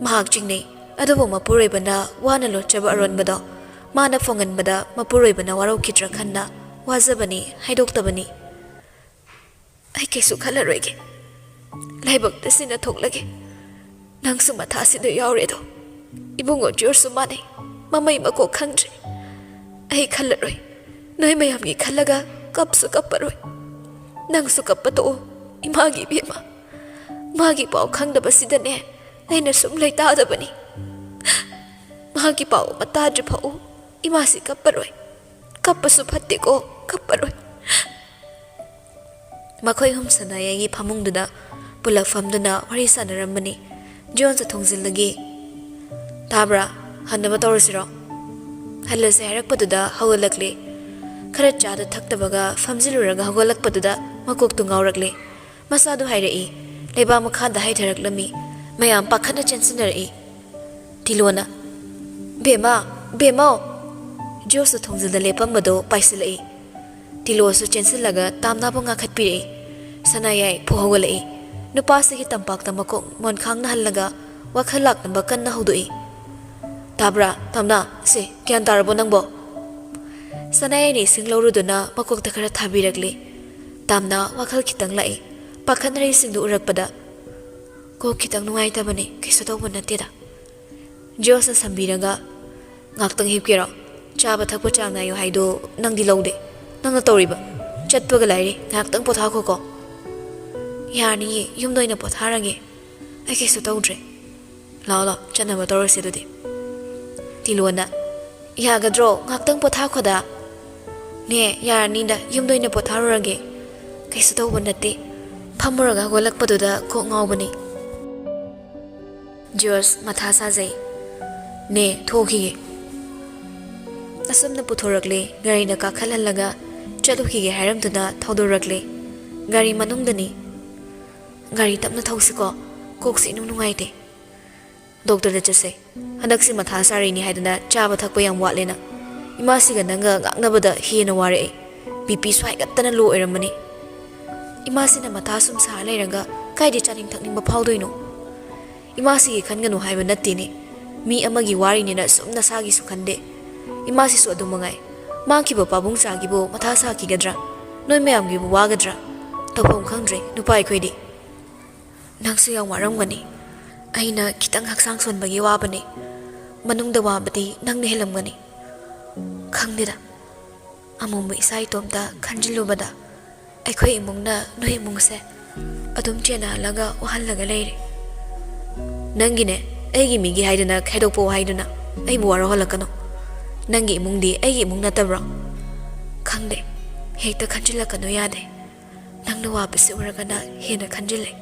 ꯃꯍꯥꯛ ꯆꯤꯡꯅꯩ꯫ ꯑꯗꯨꯕꯨ ꯃꯄꯨꯔꯣꯏꯕꯅ ꯋꯥꯅ ꯂꯣꯠꯆꯕ ꯑꯔꯣꯟꯕꯗꯣ ꯃꯥꯅ ꯐꯣꯡꯍꯟꯕꯗ ꯃꯄꯨꯔꯣꯏꯕꯅ ꯋꯥꯔꯧꯈꯤꯗ꯭ꯔꯥ ꯈꯟꯅ ꯋꯥꯖꯕꯅꯤ, ꯍꯥꯏꯗꯣꯛꯇꯕꯅꯤ꯫ "ꯑꯩ ꯀꯩꯁꯨ ꯈꯜꯂꯔꯣꯏꯒꯦ꯫ ꯂꯥꯏꯕꯛꯇ ꯁꯤꯅ ꯊꯣꯛꯂꯒꯦ꯫ ꯅꯪꯁꯨ ꯃꯊꯥꯁꯤꯗ ꯌꯥꯎꯔꯦꯗꯣ꯫ ꯏꯕꯨꯡꯉꯣ ꯖꯣꯔꯖꯁꯨ ꯃꯥꯟꯅꯩ꯫ ꯃꯃꯩ ꯃꯀꯣꯛ ꯈꯪꯗ꯭ꯔꯦ꯫ ꯑꯩ ꯈꯜꯂꯔꯣꯏ꯫ ꯅꯣꯏ ꯃꯌꯥꯝꯒꯤ ꯈꯜꯂꯒ ꯀꯞꯁꯨ ꯀꯞꯄꯔꯣꯏ꯫ ꯅꯪꯁꯨ ꯀꯞꯄ ꯇꯣꯛꯑꯣ, ꯏꯃꯥꯒꯤ ꯏꯕꯦꯝꯃ꯫ ꯃꯥꯒꯤ ꯄꯥꯎ ꯈꯪꯗꯕꯁꯤꯗꯅꯦ ꯑꯩꯅ ꯁꯨꯝ ꯂꯩꯇꯥꯗꯕꯅꯤ꯫ ꯃꯥꯒꯤ ꯄꯥꯎ ꯑꯃ ꯇꯥꯗ꯭ꯔꯤ ꯐꯥꯎ ꯏꯃꯥꯁꯤ ꯀꯞꯄꯔꯣꯏ꯫ ꯀꯞꯄꯁꯨ ꯐꯠꯇꯦꯀꯣ, ꯀꯞꯄꯔꯣꯏ꯫" ꯃꯈꯣꯏ ꯑꯍꯨꯝ ꯁꯅꯥꯌꯥꯏꯒꯤ ꯐꯃꯨꯡꯗꯨꯗ ꯄꯨꯂꯞ ꯐꯝꯗꯨꯅ ꯋꯥꯔꯤ ꯁꯥꯟꯅꯔꯝꯕꯅꯤ꯫ ꯖꯣꯟꯁꯨ ꯊꯣꯡꯖꯤꯜꯗꯒꯤ, "ꯇꯥꯕ꯭ꯔꯥ? ꯍꯟꯅꯕ ꯇꯧꯔꯁꯤꯔꯣ?" ꯍꯜꯂꯁꯦ ꯍꯥꯏꯔꯛꯄꯗꯨꯗ ꯍꯧꯒꯠꯂꯛꯂꯦ꯫ ꯈꯔ ꯆꯥꯗ ꯊꯛꯇꯕꯒ ꯐꯝꯖꯤꯜꯂꯨꯔꯒ ꯍꯧꯒꯠꯂꯛꯄꯗꯨꯗ ꯃꯀꯣꯛꯇꯨ ꯉꯥꯎꯔꯛꯂꯦ꯫ ꯃꯁꯥꯗꯨ ꯍꯥꯏꯔꯛꯏ꯫ ꯂꯩꯕꯥꯛ ꯃꯈꯥꯗ ꯍꯥꯏꯊꯔꯛꯂꯝꯃꯤ꯫ ꯃꯌꯥꯝ ꯄꯥꯈꯠꯅ ꯆꯦꯟꯁꯤꯟꯅꯔꯛꯏ꯫ ꯇꯤꯂꯣꯅ, "ꯕꯦꯝꯃ! ꯕꯦꯝꯃꯧ!" ꯖꯣꯁꯅ ꯊꯣꯡꯖꯤꯜꯗ ꯂꯦꯞꯄꯝꯕꯗꯣ ꯄꯥꯏꯁꯤꯜꯂꯛꯏ꯫ ꯇꯤꯂꯣꯁꯨ ꯆꯦꯟꯁꯤꯜꯂꯒ ꯇꯥꯝꯅꯥꯕꯨ ꯉꯥꯛꯈꯠꯄꯤꯔꯛꯏ꯫ ꯁꯅꯥꯌꯥꯏ ꯐꯨ ꯍꯧꯒꯠꯂꯛꯏ꯫ ꯅꯨꯄꯥꯁꯤꯒꯤ ꯇꯝꯄꯥꯛꯇ ꯃꯀꯣꯛ ꯃꯣꯟꯈꯥꯡꯅ ꯍꯜꯂꯒ ꯋꯥꯈꯜ ꯂꯥꯛꯅꯕ ꯀꯟꯅ ꯍꯧꯗꯣꯛꯏ꯫ "ꯇꯥꯕ꯭ꯔꯥ, ꯇꯥꯝꯅꯥ? ꯁꯦ, ꯒ꯭ꯌꯥꯟ ꯇꯥꯔꯕꯣ ꯅꯪꯕꯣ?" ꯁꯅꯥꯌꯥꯏꯅ ꯏꯁꯤꯡ ꯂꯧꯔꯨꯗꯨꯅ ꯃꯀꯣꯛꯇ ꯈꯔ ꯊꯥꯕꯤꯔꯛꯂꯤ꯫ ꯇꯥꯝꯅꯥ ꯋꯥꯈꯜ ꯈꯤꯇꯪ ꯂꯥꯛꯏ꯫ ꯄꯥꯈꯠꯅꯔꯤꯁꯤꯡꯗꯨ ꯎꯔꯛꯄꯗ, "ꯀꯣꯛ ꯈꯤꯇꯪ ꯅꯨꯡꯉꯥꯏꯇꯕꯅꯤ, ꯀꯩꯁꯨ ꯇꯧꯕ ꯅꯠꯇꯦꯗ꯫" ꯖꯣꯁꯅ ꯁꯝꯕꯤꯔꯒ, "ꯉꯥꯛꯇꯪ ꯍꯤꯞꯀꯦꯔꯣ? ꯆꯥꯕ ꯊꯛꯄ ꯆꯥꯡ ꯅꯥꯏꯌꯨ ꯍꯥꯏꯗꯣ ꯅꯪꯗꯤ ꯂꯧꯗꯦ꯫ ꯅꯪꯅ ꯇꯧꯔꯤꯕ? ꯆꯠꯄꯒ ꯂꯥꯏꯔꯤ, ꯉꯥꯏꯍꯥꯛꯇꯪ ꯄꯣꯊꯥꯈꯣꯀꯣ꯫" "ꯌꯥꯔꯅꯤꯌꯦ, ꯌꯨꯝꯗ ꯑꯣꯏꯅ ꯄꯣꯊꯥꯔꯒꯦ꯫ ꯑꯩ ꯀꯩꯁꯨ ꯇꯧꯗ꯭ꯔꯦ꯫ ꯂꯥꯛꯑꯣ, ꯂꯥꯛꯑꯣ, ꯆꯠꯅꯕ ꯇꯧꯔꯁꯦ ꯑꯗꯨꯗꯤ꯫" ꯇꯤꯂꯣꯅ, "ꯌꯥꯒꯗ꯭ꯔꯣ? ꯉꯥꯏꯍꯥꯛꯇꯪ ꯄꯣꯊꯥꯈꯣꯗ꯫" "ꯅꯦ, ꯌꯥꯔꯅꯤꯗ, ꯌꯨꯝꯗ ꯑꯣꯏꯅ ꯄꯣꯊꯥꯔꯨꯔꯒꯦ꯫ ꯀꯩꯁꯨ ꯇꯧꯕ ꯅꯠꯇꯦ꯫ ꯐꯝꯃꯨꯔꯒ ꯍꯧꯒꯠꯂꯛꯄꯗꯨꯗ ꯀꯣꯛ ꯉꯥꯎꯕꯅꯤ꯫" ꯖꯣꯔꯖ ꯃꯊꯥ ꯁꯥꯖꯩ꯫ "ꯅꯦ, ꯊꯣꯛꯈꯤꯒꯦ꯫" ꯑꯁꯨꯝꯅ ꯄꯨꯊꯣꯔꯛꯂꯦ꯫ ꯒꯥꯔꯤꯗ ꯀꯥꯈꯠꯍꯜꯂꯒ ꯆꯠꯂꯨꯈꯤꯒꯦ ꯍꯥꯏꯔꯝꯗꯨꯅ ꯊꯧꯗꯣꯔꯛꯂꯦ꯫ ꯒꯥꯔꯤ ꯃꯅꯨꯡꯗꯅꯤ꯫ "ꯒꯥꯔꯤ ꯇꯞꯅ ꯊꯧꯁꯤꯀꯣ, ꯀꯣꯛꯁꯦ ꯏꯅꯨꯡ ꯅꯨꯡꯉꯥꯏꯇꯦ꯫" "ꯗꯣꯛꯇꯔꯗ ꯆꯠꯁꯦ꯫ ꯍꯟꯗꯛꯁꯤ ꯃꯊꯥ ꯁꯥꯔꯤꯅꯤ ꯍꯥꯏꯗꯅ ꯆꯥꯕ ꯊꯛꯄ ꯌꯥꯝ ꯋꯥꯠꯂꯦꯅ꯫ ꯏꯃꯥꯁꯤꯒ ꯅꯪꯒ ꯉꯥꯡꯅꯕꯗ ꯍꯦꯟꯅ ꯋꯥꯔꯛꯑꯦ꯫ ꯕꯤ ꯄꯤ ꯁ꯭ꯋꯥꯏꯒꯠꯇꯅ ꯂꯣ ꯑꯣꯏꯔꯝꯃꯅꯤ꯫" "ꯏꯃꯥꯁꯤꯅ ꯃꯊꯥ ꯁꯨꯝ ꯁꯥꯔ ꯂꯩꯔꯒ ꯀꯥꯏꯗꯩ ꯆꯥꯅꯤꯡ ꯊꯛꯅꯤꯡꯕ ꯐꯥꯎꯗꯣꯏꯅꯣ?" "ꯏꯃꯥꯁꯤꯒꯤ ꯈꯟꯒꯅꯨ ꯍꯥꯏꯕ ꯅꯠꯇꯦꯅꯦ꯫ ꯃꯤ ꯑꯃꯒꯤ ꯋꯥꯔꯤꯅꯤꯅ ꯁꯨꯝ ꯅꯁꯥꯒꯤꯁꯨ ꯈꯟꯗꯦ꯫ ꯏꯃꯥꯁꯤꯁꯨ ꯑꯗꯨ ꯃꯉꯥꯏ꯫ ꯃꯥꯡꯈꯤꯕ ꯄꯥꯕꯨꯡ ꯆꯥꯒꯤꯕꯨ ꯃꯊꯥ ꯁꯥꯈꯤꯒꯗ꯭ꯔꯥ? ꯅꯣꯏ ꯃꯌꯥꯝꯒꯤꯕꯨ ꯋꯥꯒꯗ꯭ꯔꯥ? ꯇꯧꯐꯝ ꯈꯪꯗ꯭ꯔꯦ ꯅꯨꯄꯥ ꯑꯩꯈꯣꯏꯗꯤ꯫" "ꯅꯪꯁꯨ ꯌꯥꯝ ꯋꯥꯔꯝꯒꯅꯤ꯫ ꯑꯩꯅ ꯈꯤꯇꯪ ꯍꯛꯆꯥꯡ ꯁꯣꯟꯕꯒꯤ ꯋꯥꯕꯅꯤ꯫ ꯃꯅꯨꯡꯗ ꯋꯥꯕꯗꯤ ꯅꯪꯅ ꯍꯦꯜꯂꯝꯒꯅꯤ꯫" "ꯈꯪꯗꯦꯗ, ꯑꯃꯨꯛꯃꯨꯛ ꯏꯁꯥ ꯏꯇꯣꯝꯇ ꯈꯟꯖꯤꯜꯂꯨꯕꯗ ꯑꯩꯈꯣꯏ ꯏꯃꯨꯡꯅ ꯅꯣꯏ ꯏꯃꯨꯡꯁꯦ ꯑꯗꯨꯝ ꯆꯦꯟꯅꯍꯜꯂꯒ ꯋꯥꯍꯜꯂꯒ ꯂꯩꯔꯦ꯫" "ꯅꯪꯒꯤꯅꯦ, ꯑꯩꯒꯤ ꯃꯤꯒꯤ ꯍꯥꯏꯗꯨꯅ ꯈꯥꯏꯗꯣꯛꯄ ꯋꯥꯍꯩꯗꯨꯅ ꯑꯩꯕꯨ ꯋꯥꯔꯧꯍꯜꯂꯛꯀꯅꯨ꯫ ꯅꯪꯒꯤ ꯏꯃꯨꯡꯗꯤ ꯑꯩꯒꯤ ꯏꯃꯨꯡ ꯅꯠꯇꯕ꯭ꯔꯣ?" "ꯈꯪꯗꯦ, ꯍꯦꯛꯇ ꯈꯟꯖꯤꯜꯂꯛꯀꯅꯨ ꯌꯥꯗꯦ꯫ ꯅꯪꯅ ꯋꯥꯕꯁꯤ ꯎꯔꯒꯅ ꯍꯦꯟꯅ ꯈꯟꯖꯤꯜꯂꯦ꯫"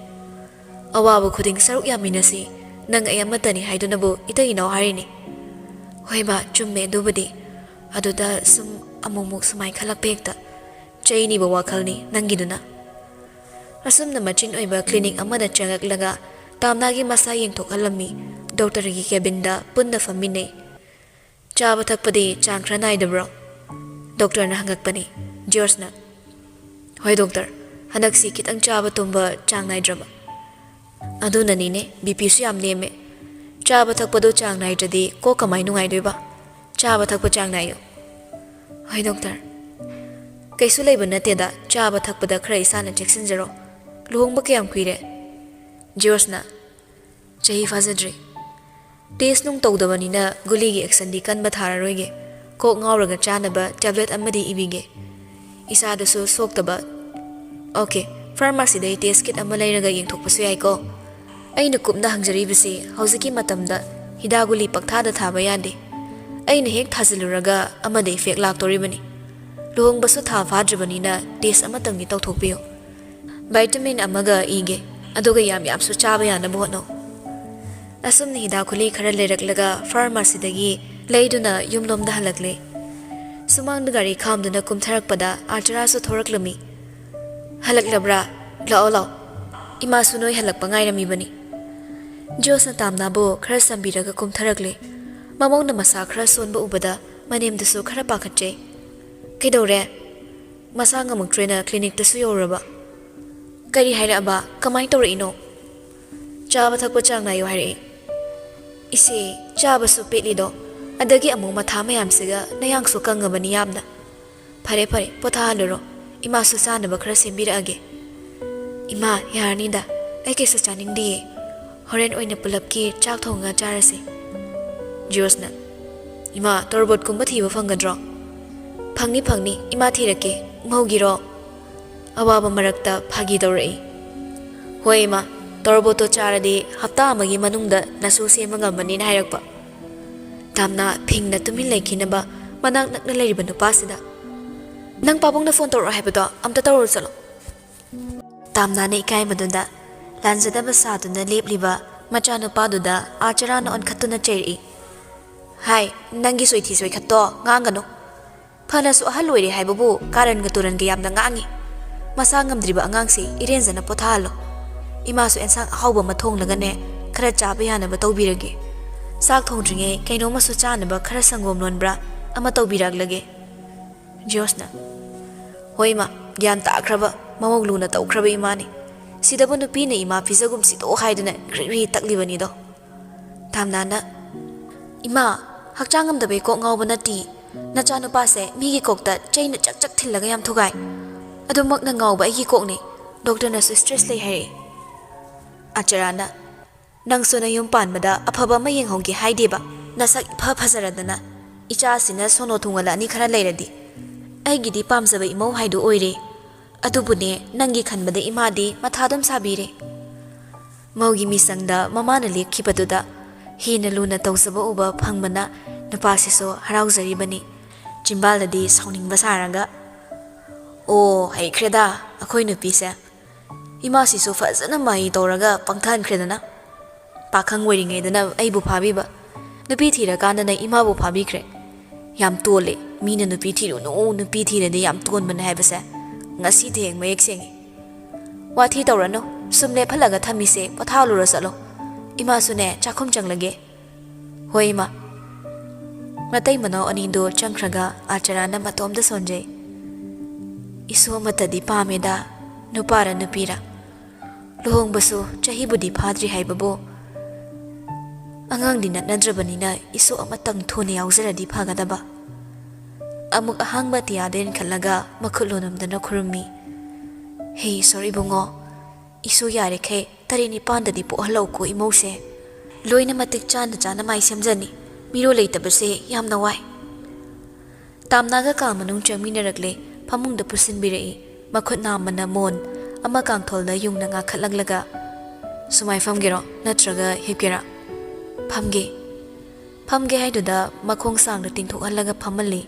ꯑꯋꯥꯕ ꯈꯨꯗꯤꯡ ꯁꯔꯨꯛ ꯌꯥꯃꯤꯟꯅꯁꯤ꯫ ꯅꯪ ꯑꯩ ꯑꯃꯠꯇꯅꯤ ꯍꯥꯏꯗꯨꯅꯕꯨ ꯏꯇꯩ ꯏꯅꯥꯎ ꯍꯥꯏꯔꯤꯅꯤ꯫ ꯍꯣꯏ ꯕꯥ, ꯆꯨꯝꯃꯦ ꯑꯗꯨꯕꯨꯗꯤ꯫ ꯑꯗꯨꯗ ꯁꯨꯝ ꯑꯃꯨꯛꯃꯨꯛ ꯁꯨꯃꯥꯏ ꯈꯜꯂꯛꯄ ꯍꯦꯛꯇ꯫ ꯆꯩꯅꯤꯕ ꯋꯥꯈꯜꯅꯤ ꯅꯪꯒꯤꯗꯨꯅ꯫ ꯑꯁꯨꯝꯅ ꯃꯆꯤꯟ ꯑꯣꯏꯕ ꯀ꯭ꯂꯤꯅꯤꯛ ꯑꯃꯗ ꯆꯪꯂꯛꯂꯒ ꯇꯥꯝꯅꯥꯒꯤ ꯃꯁꯥ ꯌꯦꯡꯊꯣꯛꯍꯜꯂꯝꯃꯤ꯫ ꯗꯣꯛꯇꯔꯒꯤ ꯀꯦꯕꯤꯟꯗ ꯄꯨꯟꯅ ꯐꯝꯃꯤꯟꯅꯩ꯫ "ꯆꯥꯕ ꯊꯛꯄꯗꯤ ꯆꯥꯡ ꯈꯔ ꯅꯥꯏꯗꯕ꯭ꯔꯣ?" ꯗꯣꯛꯇꯔꯅ ꯍꯪꯉꯛꯄꯅꯤ꯫ ꯖꯤꯌꯣꯁꯅ, "ꯍꯣꯏ ꯗꯣꯛꯇꯔ, ꯍꯟꯗꯛꯁꯤ ꯈꯤꯇꯪ ꯆꯥꯕ ꯇꯨꯝꯕ ꯆꯥꯡ ꯅꯥꯏꯗ꯭ꯔꯕ꯫" "ꯑꯗꯨꯅꯅꯤꯅꯦ, ꯕꯤ ꯄꯤꯁꯨ ꯌꯥꯝ ꯅꯦꯝꯃꯦ꯫ ꯆꯥꯕ ꯊꯛꯄꯗꯣ ꯆꯥꯡ ꯅꯥꯏꯗ꯭ꯔꯗꯤ ꯀꯣꯛ ꯀꯃꯥꯏ ꯅꯨꯡꯉꯥꯏꯗꯣꯏꯕ? ꯆꯥꯕ ꯊꯛꯄ ꯆꯥꯡ ꯅꯥꯏꯌꯨ꯫" "ꯍꯣꯏ ꯗꯣꯛꯇꯔ꯫" "ꯀꯩꯁꯨ ꯂꯩꯕ ꯅꯠꯇꯦꯗ, ꯆꯥꯕ ꯊꯛꯄꯗ ꯈꯔ ꯏꯁꯥꯅ ꯆꯦꯛꯁꯤꯟꯖꯔꯣ꯫ ꯂꯨꯍꯣꯡꯕ ꯀꯌꯥꯝ ꯀꯨꯏꯔꯦ?" ꯖꯤꯌꯣꯁꯅ, "ꯆꯍꯤ ꯐꯥꯖꯗ꯭ꯔꯤ꯫ ꯇꯦꯁ ꯅꯨꯡ ꯇꯧꯗꯕꯅꯤꯅ ꯒꯨꯂꯤꯒꯤ ꯑꯦꯛꯁꯟꯗꯤ ꯀꯟꯕ ꯊꯥꯔꯔꯣꯏꯒꯦ꯫ ꯀꯣꯛ ꯉꯥꯎꯔꯒ ꯆꯥꯅꯕ ꯇꯦꯕ꯭ꯂꯦꯠ ꯑꯃꯗꯤ ꯏꯕꯤꯒꯦ꯫ ꯏꯁꯥꯗꯁꯨ ꯁꯣꯛꯇꯕ꯫ ꯑꯣꯀꯦ, ꯐꯥꯔꯃꯥꯁꯤꯗꯒꯤ ꯇꯦꯁ ꯀꯤꯠ ꯑꯃ ꯂꯩꯔꯒ ꯌꯦꯡꯊꯣꯛꯄꯁꯨ ꯌꯥꯏꯀꯣ꯫ ꯑꯩꯅ ꯀꯨꯞꯅ ꯍꯪꯖꯔꯤꯕꯁꯤ ꯍꯧꯖꯤꯛꯀꯤ ꯃꯇꯝꯗ ꯍꯤꯗꯥꯛ ꯒꯨꯂꯤ ꯄꯪꯊꯥꯗ ꯊꯥꯕ ꯌꯥꯗꯦ꯫ ꯑꯩꯅ ꯍꯦꯛ ꯊꯥꯖꯤꯜꯂꯨꯔꯒ ꯑꯃꯗ ꯏꯐꯦꯛ ꯂꯥꯛꯇꯣꯔꯤꯕꯅꯤ꯫ ꯂꯨꯍꯣꯡꯕꯁꯨ ꯊꯥ ꯐꯥꯗ꯭ꯔꯤꯕꯅꯤꯅ ꯇꯦꯁ ꯑꯃꯇꯪꯗꯤ ꯇꯧꯊꯣꯛꯄꯤꯌꯨ꯫ ꯚꯥꯏꯇꯥꯃꯤꯟ ꯑꯃꯒ ꯏꯒꯦ, ꯑꯗꯨꯒ ꯌꯥꯝ ꯌꯥꯝꯁꯨ ꯆꯥꯕ ꯌꯥꯅꯕ ꯍꯣꯠꯅꯧ꯫" ꯑꯁꯨꯝꯅ ꯍꯤꯗꯥꯛ ꯒꯨꯂꯤ ꯈꯔ ꯂꯩꯔꯛꯂꯒ ꯐꯥꯔꯃꯥꯁꯤꯗꯒꯤ ꯂꯩꯗꯨꯅ ꯌꯨꯝꯂꯣꯝꯗ ꯍꯜꯂꯛꯂꯦ꯫ ꯁꯨꯃꯥꯡꯗ ꯒꯥꯔꯤ ꯈꯥꯝꯗꯨꯅ ꯀꯨꯝꯊꯔꯛꯄꯗ ꯑꯥꯔꯆꯔꯥꯁꯨ ꯊꯣꯔꯛꯂꯝꯃꯤ꯫ "ꯍꯜꯂꯛꯂꯕ꯭ꯔꯥ? ꯂꯥꯛꯑꯣ, ꯂꯥꯛꯑꯣ꯫ ꯏꯃꯥꯁꯨ ꯅꯣꯏ ꯍꯜꯂꯛꯄ ꯉꯥꯏꯔꯝꯃꯤꯕꯅꯤ꯫" ꯖꯣꯁꯅ ꯇꯥꯝꯅꯥꯕꯨ ꯈꯔ ꯁꯝꯕꯤꯔꯒ ꯀꯨꯝꯊꯔꯛꯂꯦ꯫ ꯃꯃꯧꯅ ꯃꯁꯥ ꯈꯔ ꯁꯣꯟꯕ ꯎꯕꯗ ꯃꯅꯦꯝꯗꯨꯁꯨ ꯈꯔ ꯄꯥꯈꯠꯆꯩ꯫ "ꯀꯩꯗꯧꯔꯦ? ꯃꯁꯥ ꯉꯝꯃꯛꯇ꯭ꯔꯦꯅ ꯀ꯭ꯂꯤꯅꯤꯛꯇꯁꯨ ꯌꯧꯔꯨꯔꯕ?" "ꯀꯔꯤ ꯍꯥꯏꯔꯛꯑꯕ? ꯀꯃꯥꯏ ꯇꯧꯔꯛꯏꯅꯣ?" "ꯆꯥꯕ ꯊꯛꯄ ꯆꯥꯡ ꯅꯥꯏꯌꯨ ꯍꯥꯏꯔꯛꯏ꯫" "ꯏꯆꯦ, ꯆꯥꯕꯁꯨ ꯄꯦꯠꯂꯤꯗꯣ, ꯑꯗꯒꯤ ꯑꯃꯨꯛ ꯃꯊꯥ ꯃꯌꯥꯝꯁꯤꯒ ꯅꯌꯥꯡꯁꯨ ꯀꯪꯉꯕꯅꯤ ꯌꯥꯝꯅ꯫ ꯐꯔꯦ ꯐꯔꯦ, ꯄꯣꯊꯥꯍꯜꯂꯨꯔꯣ, ꯏꯃꯥꯁꯨ ꯆꯥꯅꯕ ꯈꯔ ꯁꯦꯝꯕꯤꯔꯛꯑꯒꯦ꯫" "ꯏꯃꯥ, ꯌꯥꯔꯅꯤꯗ, ꯑꯩ ꯀꯩꯁꯨ ꯆꯥꯅꯤꯡꯗꯤꯌꯦ꯫ ꯍꯣꯔꯦꯟ ꯑꯣꯏꯅ ꯄꯨꯂꯞꯀꯤ ꯆꯥꯛ ꯊꯣꯡꯉꯒ ꯆꯥꯔꯁꯤ꯫" ꯖꯤꯌꯣꯁꯅ, "ꯏꯃꯥ, ꯇꯣꯔꯕꯣꯠꯀꯨꯝꯕ ꯊꯤꯕ ꯐꯪꯒꯗ꯭ꯔꯣ?" "ꯐꯪꯅꯤ, ꯐꯪꯅꯤ, ꯏꯃꯥ ꯊꯤꯔꯛꯀꯦ, ꯉꯧꯒꯤꯔꯣ?" ꯑꯋꯥꯕ ꯃꯔꯛꯇ ꯐꯥꯒꯤ ꯇꯧꯔꯛꯏ꯫ "ꯍꯣꯏ ꯏꯃꯥ, ꯇꯣꯔꯕꯣꯠꯇꯣ ꯆꯥꯔꯗꯤ ꯍꯞꯇꯥ ꯑꯃꯒꯤ ꯃꯅꯨꯡꯗ ꯅꯁꯨ ꯁꯦꯝꯕ ꯉꯝꯃꯅꯤꯅ ꯍꯥꯏꯔꯛꯄ꯫" ꯇꯥꯝꯅꯥ ꯐꯤꯡꯅ ꯇꯨꯃꯤꯟ ꯂꯩꯈꯤꯅꯕ ꯃꯅꯥꯛ ꯅꯛꯅ ꯂꯩꯔꯤꯕ ꯅꯨꯄꯥꯁꯤꯗ, "ꯅꯪ ꯄꯥꯕꯨꯡꯅ ꯐꯣꯟ ꯇꯧꯔꯛꯑꯣ ꯍꯥꯏꯕꯗꯣ ꯑꯝꯇ ꯇꯧꯔꯨ ꯆꯠꯂꯣ꯫" ꯇꯥꯝꯅꯥꯅ ꯏꯀꯥꯏꯕꯗꯨꯗ, ꯂꯥꯟꯖꯗꯕ ꯁꯥꯗꯨꯅ ꯂꯦꯞꯂꯤꯕ ꯃꯆꯥꯅꯨꯄꯥꯗꯨꯗ ꯑꯥꯆꯔꯥꯅ ꯑꯣꯟꯈꯠꯇꯨꯅ ꯆꯩꯔꯛꯏ꯫ "ꯍꯥꯏ, ꯅꯪꯒꯤ ꯁꯣꯏꯊꯤ ꯁꯣꯏꯈꯠꯇꯣ ꯉꯥꯡꯒꯅꯨ꯫ ꯐꯅꯁꯨ ꯑꯍꯜ ꯑꯣꯏꯔꯦ ꯍꯥꯏꯕꯕꯨ ꯀꯥꯔꯟꯒ ꯇꯨꯔꯟꯒ ꯌꯥꯝꯅ ꯉꯥꯡꯉꯤ꯫ ꯃꯁꯥ ꯉꯝꯗ꯭ꯔꯤꯕ ꯑꯉꯥꯡꯁꯦ ꯏꯔꯦꯟꯖꯅ ꯄꯣꯊꯥꯍꯜꯂꯣ꯫ ꯏꯃꯥꯁꯨ ꯑꯦꯟꯁꯥꯡ ꯑꯍꯥꯎꯕ ꯑꯃ ꯊꯣꯡꯂꯒꯅꯦ, ꯈꯔ ꯆꯥꯕ ꯌꯥꯅꯕ ꯇꯧꯕꯤꯔꯒꯦ꯫ ꯆꯥꯛ ꯊꯣꯡꯗ꯭ꯔꯤꯉꯩ ꯀꯩꯅꯣꯝꯃꯁꯨ ꯆꯥꯅꯕ ꯈꯔ ꯁꯪꯒꯣꯝ ꯂꯣꯟꯕ꯭ꯔꯥ ꯑꯃ ꯇꯧꯕꯤꯔꯛꯂꯒꯦ꯫" ꯖꯣꯁꯅ, "ꯍꯣꯏ ꯏꯃꯥ, ꯒ꯭ꯌꯥꯟ ꯇꯥꯈ꯭ꯔꯕ, ꯃꯃꯧ ꯂꯨꯅ ꯇꯧꯈ꯭ꯔꯕ ꯏꯃꯥꯅꯤ꯫ ꯁꯤꯗꯕꯨ ꯅꯨꯄꯤꯅ ꯏꯃꯥ ꯄꯤꯖꯒꯨꯝꯁꯤꯗꯣ ꯍꯥꯏꯗꯨꯅ ꯒ꯭ꯔꯤ ꯒ꯭ꯔꯤ ꯇꯛꯂꯤꯕꯅꯤꯗꯣ꯫" ꯇꯥꯝꯅꯥꯅ, "ꯏꯃꯥ, ꯍꯛꯆꯥꯡ ꯉꯝꯗꯕꯩ ꯀꯣꯛ ꯉꯥꯎꯕ ꯅꯠꯇꯦ꯫ ꯅꯆꯥꯅꯨꯄꯥꯁꯦ ꯃꯤꯒꯤ ꯀꯣꯛꯇ ꯆꯩꯅ ꯆꯛ ꯆꯛ ꯊꯤꯜꯂꯒ ꯌꯥꯝ ꯊꯨꯒꯥꯏ꯫ ꯑꯗꯨꯃꯛꯅ ꯉꯥꯎꯕ ꯑꯩꯒꯤ ꯀꯣꯛꯅꯦ꯫ ꯗꯣꯛꯇꯔꯅꯁꯨ stress ꯂꯩ ꯍꯥꯏꯔꯛꯏ꯫" ꯑꯆꯔꯥꯅ, "ꯅꯪꯁꯨ ꯅꯌꯨꯝ ꯄꯥꯟꯕꯗ ꯑꯐꯕ ꯑꯃ ꯌꯦꯡꯍꯧꯒꯦ ꯍꯥꯏꯗꯦꯕ꯫ ꯅꯁꯛ ꯏꯐ ꯐꯖꯔꯗꯅ꯫ ꯏꯆꯥꯁꯤꯅ ꯁꯣꯅꯣ ꯊꯨꯡꯍꯜꯂꯛꯑꯅꯤ ꯈꯔ ꯂꯩꯔꯗꯤ꯫ ꯑꯩꯒꯤꯗꯤ ꯄꯥꯝꯖꯕ ꯏꯃꯧ ꯍꯥꯏꯗꯨ ꯑꯣꯏꯔꯦ꯫ ꯑꯗꯨꯕꯨꯅꯦ, ꯅꯪꯒꯤ ꯈꯟꯕꯗ ꯏꯃꯥꯗꯤ ꯃꯊꯥ ꯑꯗꯨꯝ ꯁꯥꯕꯤꯔꯦ꯫" ꯃꯧꯒꯤ ꯃꯤꯆꯪꯗ ꯃꯃꯥꯅ ꯂꯦꯞꯈꯤꯕꯗꯨꯗ ꯍꯦꯟꯅ ꯂꯨꯅ ꯇꯧꯖꯕ ꯎꯕ ꯐꯪꯕꯅ ꯅꯨꯄꯥꯁꯤꯁꯨ ꯍꯔꯥꯎꯖꯔꯤꯕꯅꯤ꯫ ꯆꯤꯝꯕꯥꯜꯗꯗꯤ ꯁꯥꯎꯅꯤꯡꯕ ꯁꯥꯔꯒ, "ꯑꯣ, ꯍꯩꯈ꯭ꯔꯦꯗ ꯑꯩꯈꯣꯏ ꯅꯨꯄꯤꯁꯦ꯫ ꯏꯃꯥꯁꯤꯁꯨ ꯐꯖꯅ ꯃꯍꯩ ꯇꯧꯔꯒ ꯄꯪꯊꯍꯟꯈ꯭ꯔꯦꯗꯅ꯫ ꯄꯥꯈꯪ ꯑꯣꯏꯔꯤꯉꯩꯗꯅ ꯑꯩꯕꯨ ꯐꯥꯕꯤꯕ, ꯅꯨꯄꯤ ꯊꯤꯔꯀꯥꯟꯗꯅ ꯏꯃꯥꯕꯨ ꯐꯥꯕꯤꯈ꯭ꯔꯦ꯫ ꯌꯥꯝ ꯇꯣꯜꯂꯦ꯫ ꯃꯤꯅ ꯅꯨꯄꯤ ꯊꯤꯔꯨꯅꯨ, ꯅꯨꯄꯤ ꯊꯤꯔꯗꯤ ꯌꯥꯝ ꯇꯣꯟꯕꯅꯦ ꯍꯥꯏꯕꯁꯦ ꯉꯁꯤꯗꯤ ꯍꯦꯛ ꯃꯌꯦꯛ ꯁꯦꯡꯉꯤ꯫ ꯋꯥꯊꯤ ꯇꯧꯔꯅꯨ, ꯁꯨꯝ ꯂꯦꯞꯍꯜꯂꯒ ꯊꯝꯃꯤꯁꯦ ꯄꯣꯊꯥꯍꯜꯂꯨꯔꯣ ꯆꯠꯂꯣ꯫ ꯏꯃꯥꯁꯨꯅꯦ, ꯆꯥꯛꯈꯨꯝ ꯆꯪꯂꯒꯦ꯫" "ꯍꯣꯏ, ꯏꯃꯥ꯫" ꯃꯇꯩ ꯃꯅꯥꯎ ꯑꯅꯤꯗꯨ ꯆꯪꯈ꯭ꯔꯒ ꯑꯥꯆꯔꯥꯅ ꯃꯇꯣꯝꯗ ꯁꯣꯟꯖꯩ꯫ "ꯏꯁꯨ ꯑꯃꯠꯇꯗꯤ ꯄꯥꯝꯃꯦꯗ, ꯅꯨꯄꯥꯔ ꯅꯨꯄꯤꯔ꯫ ꯂꯨꯍꯣꯡꯕꯁꯨ ꯆꯍꯤꯕꯨꯗꯤ ꯐꯥꯗ꯭ꯔꯤ ꯍꯥꯏꯕꯕꯨ, ꯑꯉꯥꯡꯗꯤ ꯅꯠꯅꯗ꯭ꯔꯕꯅꯤꯅ ꯏꯁꯨ ꯑꯃꯇꯪ ꯊꯨꯅ ꯌꯥꯎꯖꯔꯗꯤ ꯐꯒꯗꯕ꯫" ꯑꯃꯨꯛ ꯑꯍꯥꯡꯕ ꯑꯇꯤꯌꯥꯗ ꯌꯦꯡꯈꯠꯂꯒ ꯃꯈꯨꯠ ꯂꯣꯟꯅꯝꯗꯨꯅ ꯈꯨꯔꯨꯝꯃꯤ꯫ "ꯍꯦ ꯏꯁꯣꯔ ꯏꯕꯨꯡꯉꯣ, ꯏꯁꯨ ꯌꯥꯔꯤꯈꯩ ꯇꯔꯦꯠ ꯅꯤꯄꯥꯟꯗꯗꯤ ꯄꯣꯛꯍꯜꯂꯧꯀꯣ ꯏꯃꯧꯁꯦ꯫ ꯂꯣꯏꯅ ꯃꯇꯤꯛ ꯆꯥꯅ ꯆꯥꯅ ꯃꯥꯏ ꯁꯦꯝꯖꯅꯤ꯫ ꯃꯤꯔꯣꯜ ꯂꯩꯇꯕꯁꯦ ꯌꯥꯝꯅ ꯋꯥꯏ꯫" ꯇꯥꯝꯅꯥꯒ ꯀꯥ ꯃꯅꯨꯡ ꯆꯪꯃꯤꯟꯅꯔꯛꯂꯦ꯫ ꯐꯃꯨꯡꯗ ꯄꯨꯁꯤꯟꯕꯤꯔꯛꯏ꯫ ꯃꯈꯨꯠ ꯅꯥꯝꯃꯅ ꯃꯣꯟ ꯑꯃ ꯀꯥꯡꯊꯣꯜꯗ ꯌꯨꯡꯅ ꯉꯥꯈꯠꯂꯛꯂꯒ, "ꯁꯨꯃꯥꯏ ꯐꯝꯒꯦꯔꯣ ꯅꯠꯇ꯭ꯔꯒ ꯍꯤꯞꯀꯦꯔꯥ?" "ꯐꯝꯒꯦ꯫" ꯐꯝꯒꯦ ꯍꯥꯏꯗꯨꯗ ꯃꯈꯣꯡ ꯁꯥꯡꯅ ꯇꯤꯡꯊꯣꯛꯍꯜꯂꯒ ꯐꯝꯍꯜꯂꯤ꯫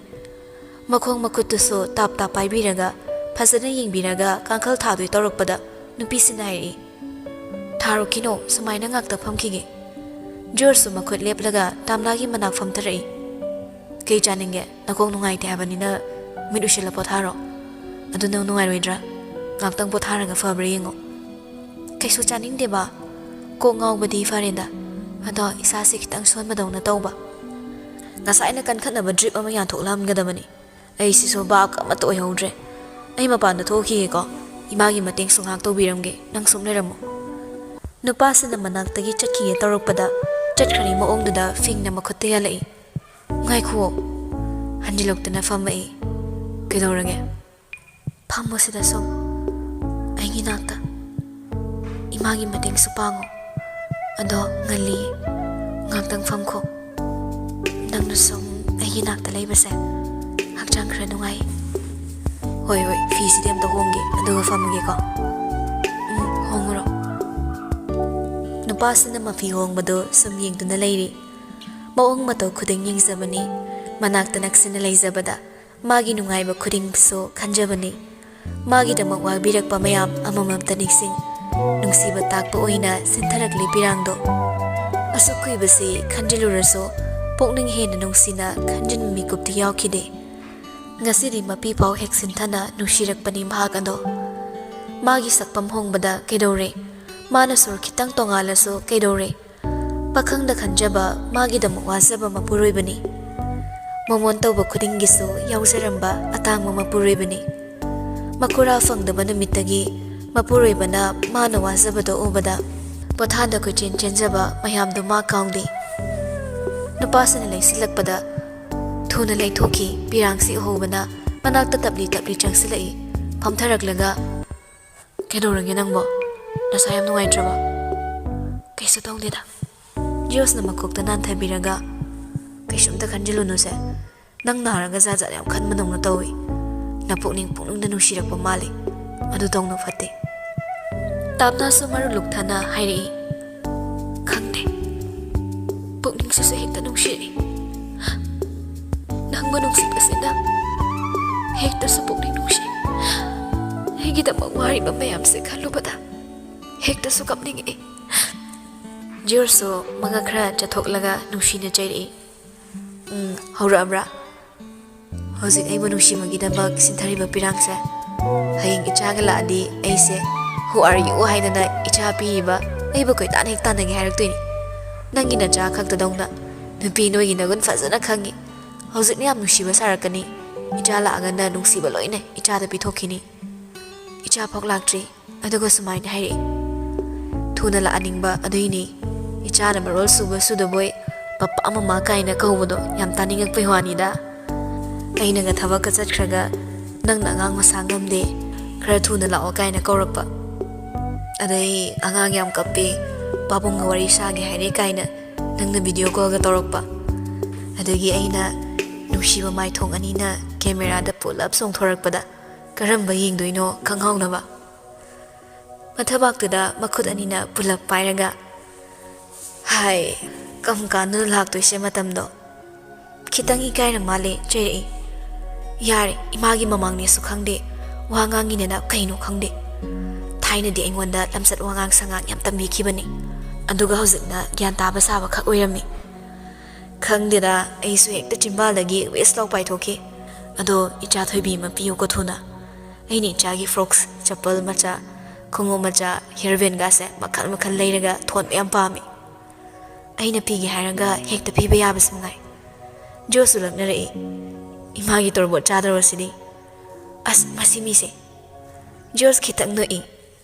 ꯃꯈꯣꯡ ꯃꯈꯨꯠꯇꯨꯁꯨ ꯇꯥꯞ ꯇꯥꯞ ꯄꯥꯏꯕꯤꯔꯒ ꯐꯖꯅ ꯌꯦꯡꯕꯤꯔꯒ ꯀꯥꯡꯈꯜ ꯊꯥꯗꯣꯏ ꯇꯧꯔꯛꯄꯗ ꯅꯨꯄꯤꯁꯤꯅ ꯍꯥꯏꯔꯛꯏ, "ꯊꯥꯔꯨꯈꯤꯅꯣ, ꯁꯨꯃꯥꯏꯅ ꯉꯥꯛꯇ ꯐꯝꯈꯤꯒꯦ꯫" ꯖꯣꯔꯖꯁꯨ ꯃꯈꯨꯠ ꯂꯦꯞꯂꯒ ꯇꯥꯝꯂꯥꯒꯤ ꯃꯅꯥꯛ ꯐꯝꯊꯔꯛꯏ꯫ "ꯀꯩ ꯆꯥꯅꯤꯡꯒꯦ? ꯅꯈꯣꯡ ꯅꯨꯡꯉꯥꯏꯇꯦ ꯍꯥꯏꯕꯅꯤꯅ ꯃꯤꯠ ꯎꯏꯁꯤꯜꯂ ꯄꯣꯊꯥꯔꯣ꯫ ꯑꯗꯨ ꯅꯪ ꯅꯨꯡꯉꯥꯏꯔꯣꯏꯗ꯭ꯔꯥ? ꯉꯥꯛꯇꯪ ꯄꯣꯊꯥꯔꯒ ꯐꯕ꯭ꯔꯥ ꯌꯦꯡꯉꯣ꯫" "ꯀꯩꯁꯨ ꯆꯥꯅꯤꯡꯗꯦꯕ꯫ ꯀꯣꯛ ꯉꯥꯎꯕꯗꯤ ꯐꯔꯦꯗ, ꯑꯗꯣ ꯏꯁꯥꯁꯦ ꯈꯤꯇꯪ ꯁꯣꯟꯕꯗꯧꯅ ꯇꯧꯕ꯫ ꯉꯁꯥꯏꯅ ꯀꯟꯈꯠꯅꯕ ꯗ꯭ꯔꯤꯞ ꯑꯃ ꯌꯥꯟꯊꯣꯛꯂꯝꯒꯗꯕꯅꯤ꯫ ꯑꯩꯁꯤꯁꯨ ꯚꯥꯞ ꯑꯃꯠꯇ ꯑꯣꯏꯍꯧꯗ꯭ꯔꯦ꯫ ꯑꯩ ꯃꯄꯥꯟꯗ ꯊꯣꯛꯈꯤꯒꯦꯀꯣ꯫ ꯏꯃꯥꯒꯤ ꯃꯇꯦꯡꯁꯨ ꯉꯥꯏꯍꯥꯛ ꯇꯧꯕꯤꯔꯝꯒꯦ꯫ ꯅꯪ ꯁꯨꯝ ꯂꯩꯔꯝꯃꯣ꯫" ꯅꯨꯄꯥꯁꯤꯅ ꯃꯅꯥꯛꯇꯒꯤ ꯆꯠꯈꯤꯒꯦ ꯇꯧꯔꯛꯄꯗ, ꯆꯠꯈ꯭ꯔꯤ ꯃꯑꯣꯡꯗꯨꯗ ꯐꯤꯡꯅ ꯃꯈꯨꯠꯇ ꯌꯥꯜꯂꯛꯏ꯫ "ꯉꯥꯏꯈꯨꯑꯣ꯫" ꯍꯟꯖꯤꯜꯂꯛꯇꯨꯅ ꯐꯝꯃꯛꯏ꯫ "ꯀꯩꯗꯧꯔꯒꯦ?" "ꯐꯝꯃꯣ ꯁꯤꯗ ꯁꯨꯝ, ꯑꯩꯒꯤ ꯅꯥꯛꯇ꯫ ꯏꯃꯥꯒꯤ ꯃꯇꯦꯡꯁꯨ ꯄꯥꯡꯉꯣ꯫ ꯑꯗꯣ ꯉꯜꯂꯤ, ꯉꯥꯛꯇꯪ ꯐꯝꯈꯣ꯫ ꯅꯪꯅ ꯁꯨꯝ ꯑꯩꯒꯤ ꯅꯥꯛꯇ ꯂꯩꯕꯁꯦ ꯍꯛꯆꯥꯡ ꯈꯔ ꯅꯨꯡꯉꯥꯏ꯫" "ꯍꯣꯏ, ꯍꯣꯏ, ꯐꯤꯁꯤꯗꯤ ꯑꯝꯇ ꯍꯣꯡꯒꯦ, ꯑꯗꯨꯒ ꯐꯝꯃꯒꯦꯀꯣ꯫" "ꯎꯝ, ꯍꯣꯡꯉꯨꯔꯣ꯫" ꯅꯨꯄꯥꯁꯤꯅ ꯃꯐꯤ ꯍꯣꯡꯕꯗꯨ ꯁꯨꯝ ꯌꯦꯡꯗꯨꯅ ꯂꯩꯔꯤ꯫ ꯃꯑꯣꯡ ꯃꯇꯧ ꯈꯨꯗꯤꯡ ꯌꯦꯡꯖꯕꯅꯤ꯫ ꯃꯅꯥꯛꯇ ꯅꯛꯁꯤꯟꯅ ꯂꯩꯖꯕꯗ ꯃꯥꯒꯤ ꯅꯨꯡꯉꯥꯏꯕ ꯈꯨꯗꯤꯡꯁꯨ ꯈꯟꯖꯕꯅꯤ꯫ ꯃꯥꯒꯤꯗꯃꯛ ꯋꯥꯕꯤꯔꯛꯄ ꯃꯌꯥꯝ ꯑꯃꯃꯝꯇ ꯅꯤꯡꯁꯤꯡ, ꯅꯨꯡꯁꯤꯕ ꯇꯥꯛꯄ ꯑꯣꯏꯅ ꯁꯤꯟꯊꯔꯛꯂꯤ ꯄꯤꯔꯥꯡꯗꯣ꯫ ꯑꯁꯨꯛ ꯀꯨꯏꯕꯁꯤ ꯈꯟꯖꯤꯜꯂꯨꯔꯁꯨ ꯄꯨꯛꯅꯤꯡ ꯍꯦꯟꯅ ꯅꯨꯡꯁꯤꯅ ꯈꯟꯖꯤꯟꯕ ꯃꯤꯀꯨꯞꯇꯤ ꯌꯥꯎꯈꯤꯗꯦ꯫ ꯉꯁꯤꯗꯤ ꯃꯄꯤ ꯐꯥꯎ ꯍꯦꯛ ꯁꯤꯟꯊꯅ ꯅꯨꯡꯁꯤꯔꯛꯄꯅꯤ ꯃꯍꯥꯛ ꯑꯗꯣ꯫ ꯃꯥꯒꯤ ꯁꯛꯐꯝ ꯍꯣꯡꯕꯗ ꯀꯩꯗꯧꯔꯦ? ꯃꯥꯅ ꯁꯨꯔ ꯈꯤꯇꯪ ꯇꯣꯉꯥꯜꯂꯁꯨ ꯀꯩꯗꯧꯔꯦ? ꯄꯥꯈꯪꯗ ꯈꯟꯖꯕ, ꯃꯥꯒꯤꯗꯃꯛ ꯋꯥꯖꯕ ꯃꯄꯨꯔꯣꯏꯕꯅꯤ꯫ ꯃꯣꯃꯣꯟ ꯇꯧꯕ ꯈꯨꯗꯤꯡꯒꯤꯁꯨ ꯌꯥꯎꯖꯔꯝꯕ ꯑꯇꯥꯡꯕ ꯃꯄꯨꯔꯣꯏꯕꯅꯤ꯫ ꯃꯈꯨꯔꯥ ꯐꯪꯗꯕ ꯅꯨꯃꯤꯠꯇꯒꯤ ꯃꯄꯨꯔꯣꯏꯕꯅ ꯃꯥꯅ ꯋꯥꯖꯕꯗꯣ ꯎꯕꯗ ꯄꯣꯊꯥꯗ ꯀꯣꯏꯆꯦꯟ ꯆꯦꯟꯖꯕ ꯃꯌꯥꯝꯗꯨ ꯃꯥ ꯀꯥꯎꯗꯦ꯫ ꯅꯨꯄꯥꯁꯤꯅ ꯂꯩꯁꯤꯜꯂꯛꯄꯗ ꯊꯨꯅ ꯂꯩꯊꯣꯛꯈꯤ꯫ ꯄꯤꯔꯥꯡꯁꯤ ꯎꯍꯧꯕꯅ ꯃꯅꯥꯛꯇ ꯇꯞꯂꯤ ꯇꯞꯂꯤ ꯆꯪꯁꯤꯜꯂꯛꯏ꯫ ꯐꯝꯊꯔꯛꯂꯒ, "ꯀꯩꯗꯧꯔꯒꯦ ꯅꯪꯕꯣ? ꯅꯁꯥ ꯌꯥꯝ ꯅꯨꯡꯉꯥꯏꯇ꯭ꯔꯕꯣ?" "ꯀꯩꯁꯨ ꯇꯧꯗꯦꯗ꯫" ꯖꯣꯁꯅ ꯃꯀꯣꯛꯇ ꯅꯥꯟꯊꯕꯤꯔꯒ, "ꯀꯩꯁꯨꯝꯇ ꯈꯟꯖꯤꯜꯂꯨꯅꯨꯁꯦ꯫ ꯅꯪ ꯅꯥꯔꯒ ꯖꯥꯠ ꯖꯥꯠ ꯌꯥꯝ ꯈꯟꯕꯗꯧꯅ ꯇꯧꯏ꯫ ꯅꯄꯨꯛꯅꯤꯡ ꯄꯨꯛꯅꯤꯡꯗ ꯅꯨꯡꯁꯤꯔꯛꯄ ꯃꯥꯜꯂꯤ꯫ ꯑꯗꯨ ꯇꯧꯅꯨ ꯐꯠꯇꯦ꯫" ꯇꯥꯞꯅꯥꯁꯨ ꯃꯔꯨ ꯂꯨꯛꯊꯅ ꯍꯥꯏꯔꯛꯏ꯫ "ꯈꯪꯗꯦ, ꯄꯨꯛꯅꯤꯡꯁꯤꯁꯨ ꯍꯦꯛꯇ ꯅꯨꯡꯁꯤꯔꯛꯏ꯫ ꯅꯪꯕꯨ ꯅꯨꯡꯁꯤꯕꯁꯤꯅ ꯍꯦꯛꯇꯁꯨ ꯄꯨꯛꯅꯤꯡ ꯅꯨꯡꯁꯤ꯫ ꯑꯩꯒꯤꯗꯃꯛ ꯋꯥꯔꯤꯕ ꯃꯌꯥꯝꯁꯦ ꯈꯜꯂꯨꯕꯗ ꯍꯦꯛꯇꯁꯨ ꯀꯞꯅꯤꯡꯉꯛꯏ꯫ ꯖꯣꯔꯖꯁꯨ ꯃꯉꯛ ꯈꯔ ꯆꯠꯊꯣꯛꯂꯒ ꯅꯨꯡꯁꯤꯅ ꯆꯩꯔꯛꯏ꯫ "ꯎꯝ, ꯍꯧꯔꯛꯑꯕ꯭ꯔꯥ? ꯍꯧꯖꯤꯛ ꯑꯩꯕꯨ ꯅꯨꯡꯁꯤꯕꯒꯤꯗꯃꯛ ꯁꯤꯟꯊꯔꯤꯕ ꯄꯤꯔꯥꯡꯁꯦ? ꯍꯌꯦꯡ ꯏꯆꯥꯒ ꯂꯥꯛꯑꯗꯤ ꯑꯩꯁꯦ 'Who are you?' ꯍꯥꯏꯗꯅ ꯏꯆꯥ ꯄꯤꯔꯤꯕ ꯑꯩꯕꯨ ꯀꯣꯏꯇꯥꯟ ꯍꯦꯛ ꯇꯥꯟꯅꯒꯦ ꯍꯥꯏꯔꯛꯇꯣꯏꯅꯤ꯫ ꯅꯪꯒꯤ ꯅꯆꯥ ꯈꯛꯇꯗꯧꯅ ꯅꯨꯄꯤ ꯅꯣꯏꯒꯤ ꯅꯒꯨꯟ ꯐꯖꯅ ꯈꯪꯉꯤ꯫ ꯍꯧꯖꯤꯛꯅ ꯌꯥꯝ ꯅꯨꯡꯁꯤꯕ ꯁꯥꯔꯛꯀꯅꯤ꯫ ꯏꯆꯥ ꯂꯥꯛꯑꯒꯅ ꯅꯨꯡꯁꯤꯕ ꯂꯣꯏꯅ ꯏꯆꯥꯗ ꯄꯤꯊꯣꯛꯈꯤꯅꯤ꯫ ꯏꯆꯥ ꯐꯥꯎ ꯂꯥꯛꯇ꯭ꯔꯤ, ꯑꯗꯨꯒ ꯁꯨꯃꯥꯏꯅ ꯍꯥꯏꯔꯛꯏ꯫ ꯊꯨꯅ ꯂꯥꯛꯍꯟꯅꯤꯡꯕ ꯑꯗꯨꯏꯅꯤ꯫ ꯏꯆꯥꯅ ꯃꯔꯣꯜ ꯁꯨꯕ ꯁꯨꯗꯕꯣꯏ, ꯄꯄꯥ ꯃꯃꯥ ꯀꯥꯏꯅ ꯀꯧꯕꯗꯣ ꯌꯥꯝ ꯇꯥꯅꯤꯡꯉꯛꯄꯩ ꯋꯥꯅꯤꯗ꯫ ꯑꯩꯅꯒ ꯊꯕꯛꯀ ꯆꯠꯈ꯭ꯔꯒ ꯅꯪꯅ ꯑꯉꯥꯡ ꯃꯁꯥ ꯉꯝꯗꯦ, ꯈꯔ ꯊꯨꯅ ꯂꯥꯛꯑꯣ ꯀꯥꯏꯅ ꯀꯧꯔꯛꯄ꯫ ꯑꯗꯩ ꯑꯉꯥꯡ ꯌꯥꯝ ꯀꯞꯄꯤ, ꯄꯥꯕꯨꯡꯒ ꯋꯥꯔꯤ ꯁꯥꯒꯦ ꯍꯥꯏꯔꯦ ꯀꯥꯏꯅ ꯅꯪꯅ ꯚꯤꯗꯤꯑꯣ ꯀꯣꯜꯒ ꯇꯧꯔꯛꯄ꯫ ꯑꯗꯒꯤ ꯑꯩꯅ ꯅꯨꯡꯁꯤꯕ ꯃꯥꯏꯊꯣꯡ ꯑꯅꯤꯅ ꯀꯦꯃꯦꯔꯥꯗ ꯄꯨꯂꯞ ꯆꯣꯡꯊꯣꯔꯛꯄꯗ ꯀꯔꯝꯕ ꯌꯦꯡꯗꯣꯏꯅꯣ ꯈꯪꯍꯧꯅꯕ꯫ ꯃꯊꯕꯥꯛꯇꯨꯗ ꯃꯈꯨꯠ ꯑꯅꯤꯅ ꯄꯨꯂꯞ ꯄꯥꯏꯔꯒ, "ꯍꯥꯏ, ꯀꯔꯝ ꯀꯥꯟꯗꯅꯣ ꯂꯥꯛꯇꯣꯏꯁꯦ ꯃꯇꯝꯗꯣ?" ꯈꯤꯇꯪ ꯏꯀꯥꯏꯔ ꯃꯥꯜꯂꯦ ꯆꯩꯔꯛꯏ꯫ "ꯌꯥꯔꯦ, ꯏꯃꯥꯒꯤ ꯃꯃꯥꯡꯅꯦꯁꯨ ꯈꯪꯗꯦ, ꯋꯥ ꯉꯥꯡꯉꯤꯅꯦꯅ ꯀꯩꯅꯣ ꯈꯪꯗꯦ꯫ ꯊꯥꯏꯅꯗꯤ ꯑꯩꯉꯣꯟꯗ ꯂꯝꯆꯠ ꯋꯥꯉꯥꯡ ꯁꯉꯥꯡ ꯌꯥꯝ ꯇꯝꯕꯤꯈꯤꯕꯅꯤ, ꯑꯗꯨꯒ ꯍꯧꯖꯤꯛꯅ ꯒ꯭ꯌꯥꯟ ꯇꯥꯕ ꯁꯥꯕ ꯈꯛ ꯑꯣꯏꯔꯝꯃꯤ꯫ ꯈꯪꯗꯦꯗ, ꯑꯩꯁꯨ ꯍꯦꯛꯇ ꯆꯤꯝꯕꯥꯜꯗꯒꯤ ꯋꯦꯁ ꯂꯥꯎ ꯄꯥꯏꯊꯣꯛꯈꯤ꯫ ꯑꯗꯣ ꯏꯆꯥ ꯊꯣꯏꯕꯤ ꯑꯃ ꯄꯤꯌꯨꯀꯣ ꯊꯨꯅ꯫ ꯑꯩꯅ ꯏꯆꯥꯒꯤ ꯐ꯭ꯔꯣꯛꯁ, ꯆꯄꯜ ꯃꯆꯥ, ꯈꯣꯡꯎꯞ ꯃꯆꯥ, ꯍꯤꯌꯔ ꯕꯦꯟꯒꯥꯁꯦ ꯃꯈꯜ ꯃꯈꯜ ꯂꯩꯔꯒ ꯊꯣꯟꯕ ꯌꯥꯝ ꯄꯥꯝꯃꯤ꯫ ꯑꯩꯅ ꯄꯤꯒꯦ ꯍꯥꯏꯔꯒ ꯍꯦꯛꯇ ꯄꯤꯕ ꯌꯥꯕꯁꯨ ꯉꯥꯏ꯫" ꯖꯣꯔꯖꯁꯨ ꯂꯛꯅꯔꯛꯏ꯫ "ꯏꯃꯥꯒꯤ ꯇꯣꯔꯕꯣꯠ ꯆꯥꯗꯧꯔꯁꯤꯗꯤ꯫ ꯑꯁ, ꯃꯁꯤ ꯃꯤꯁꯦ꯫" ꯖꯣꯔꯖ ꯈꯤꯇꯪ ꯅꯣꯛꯏ꯫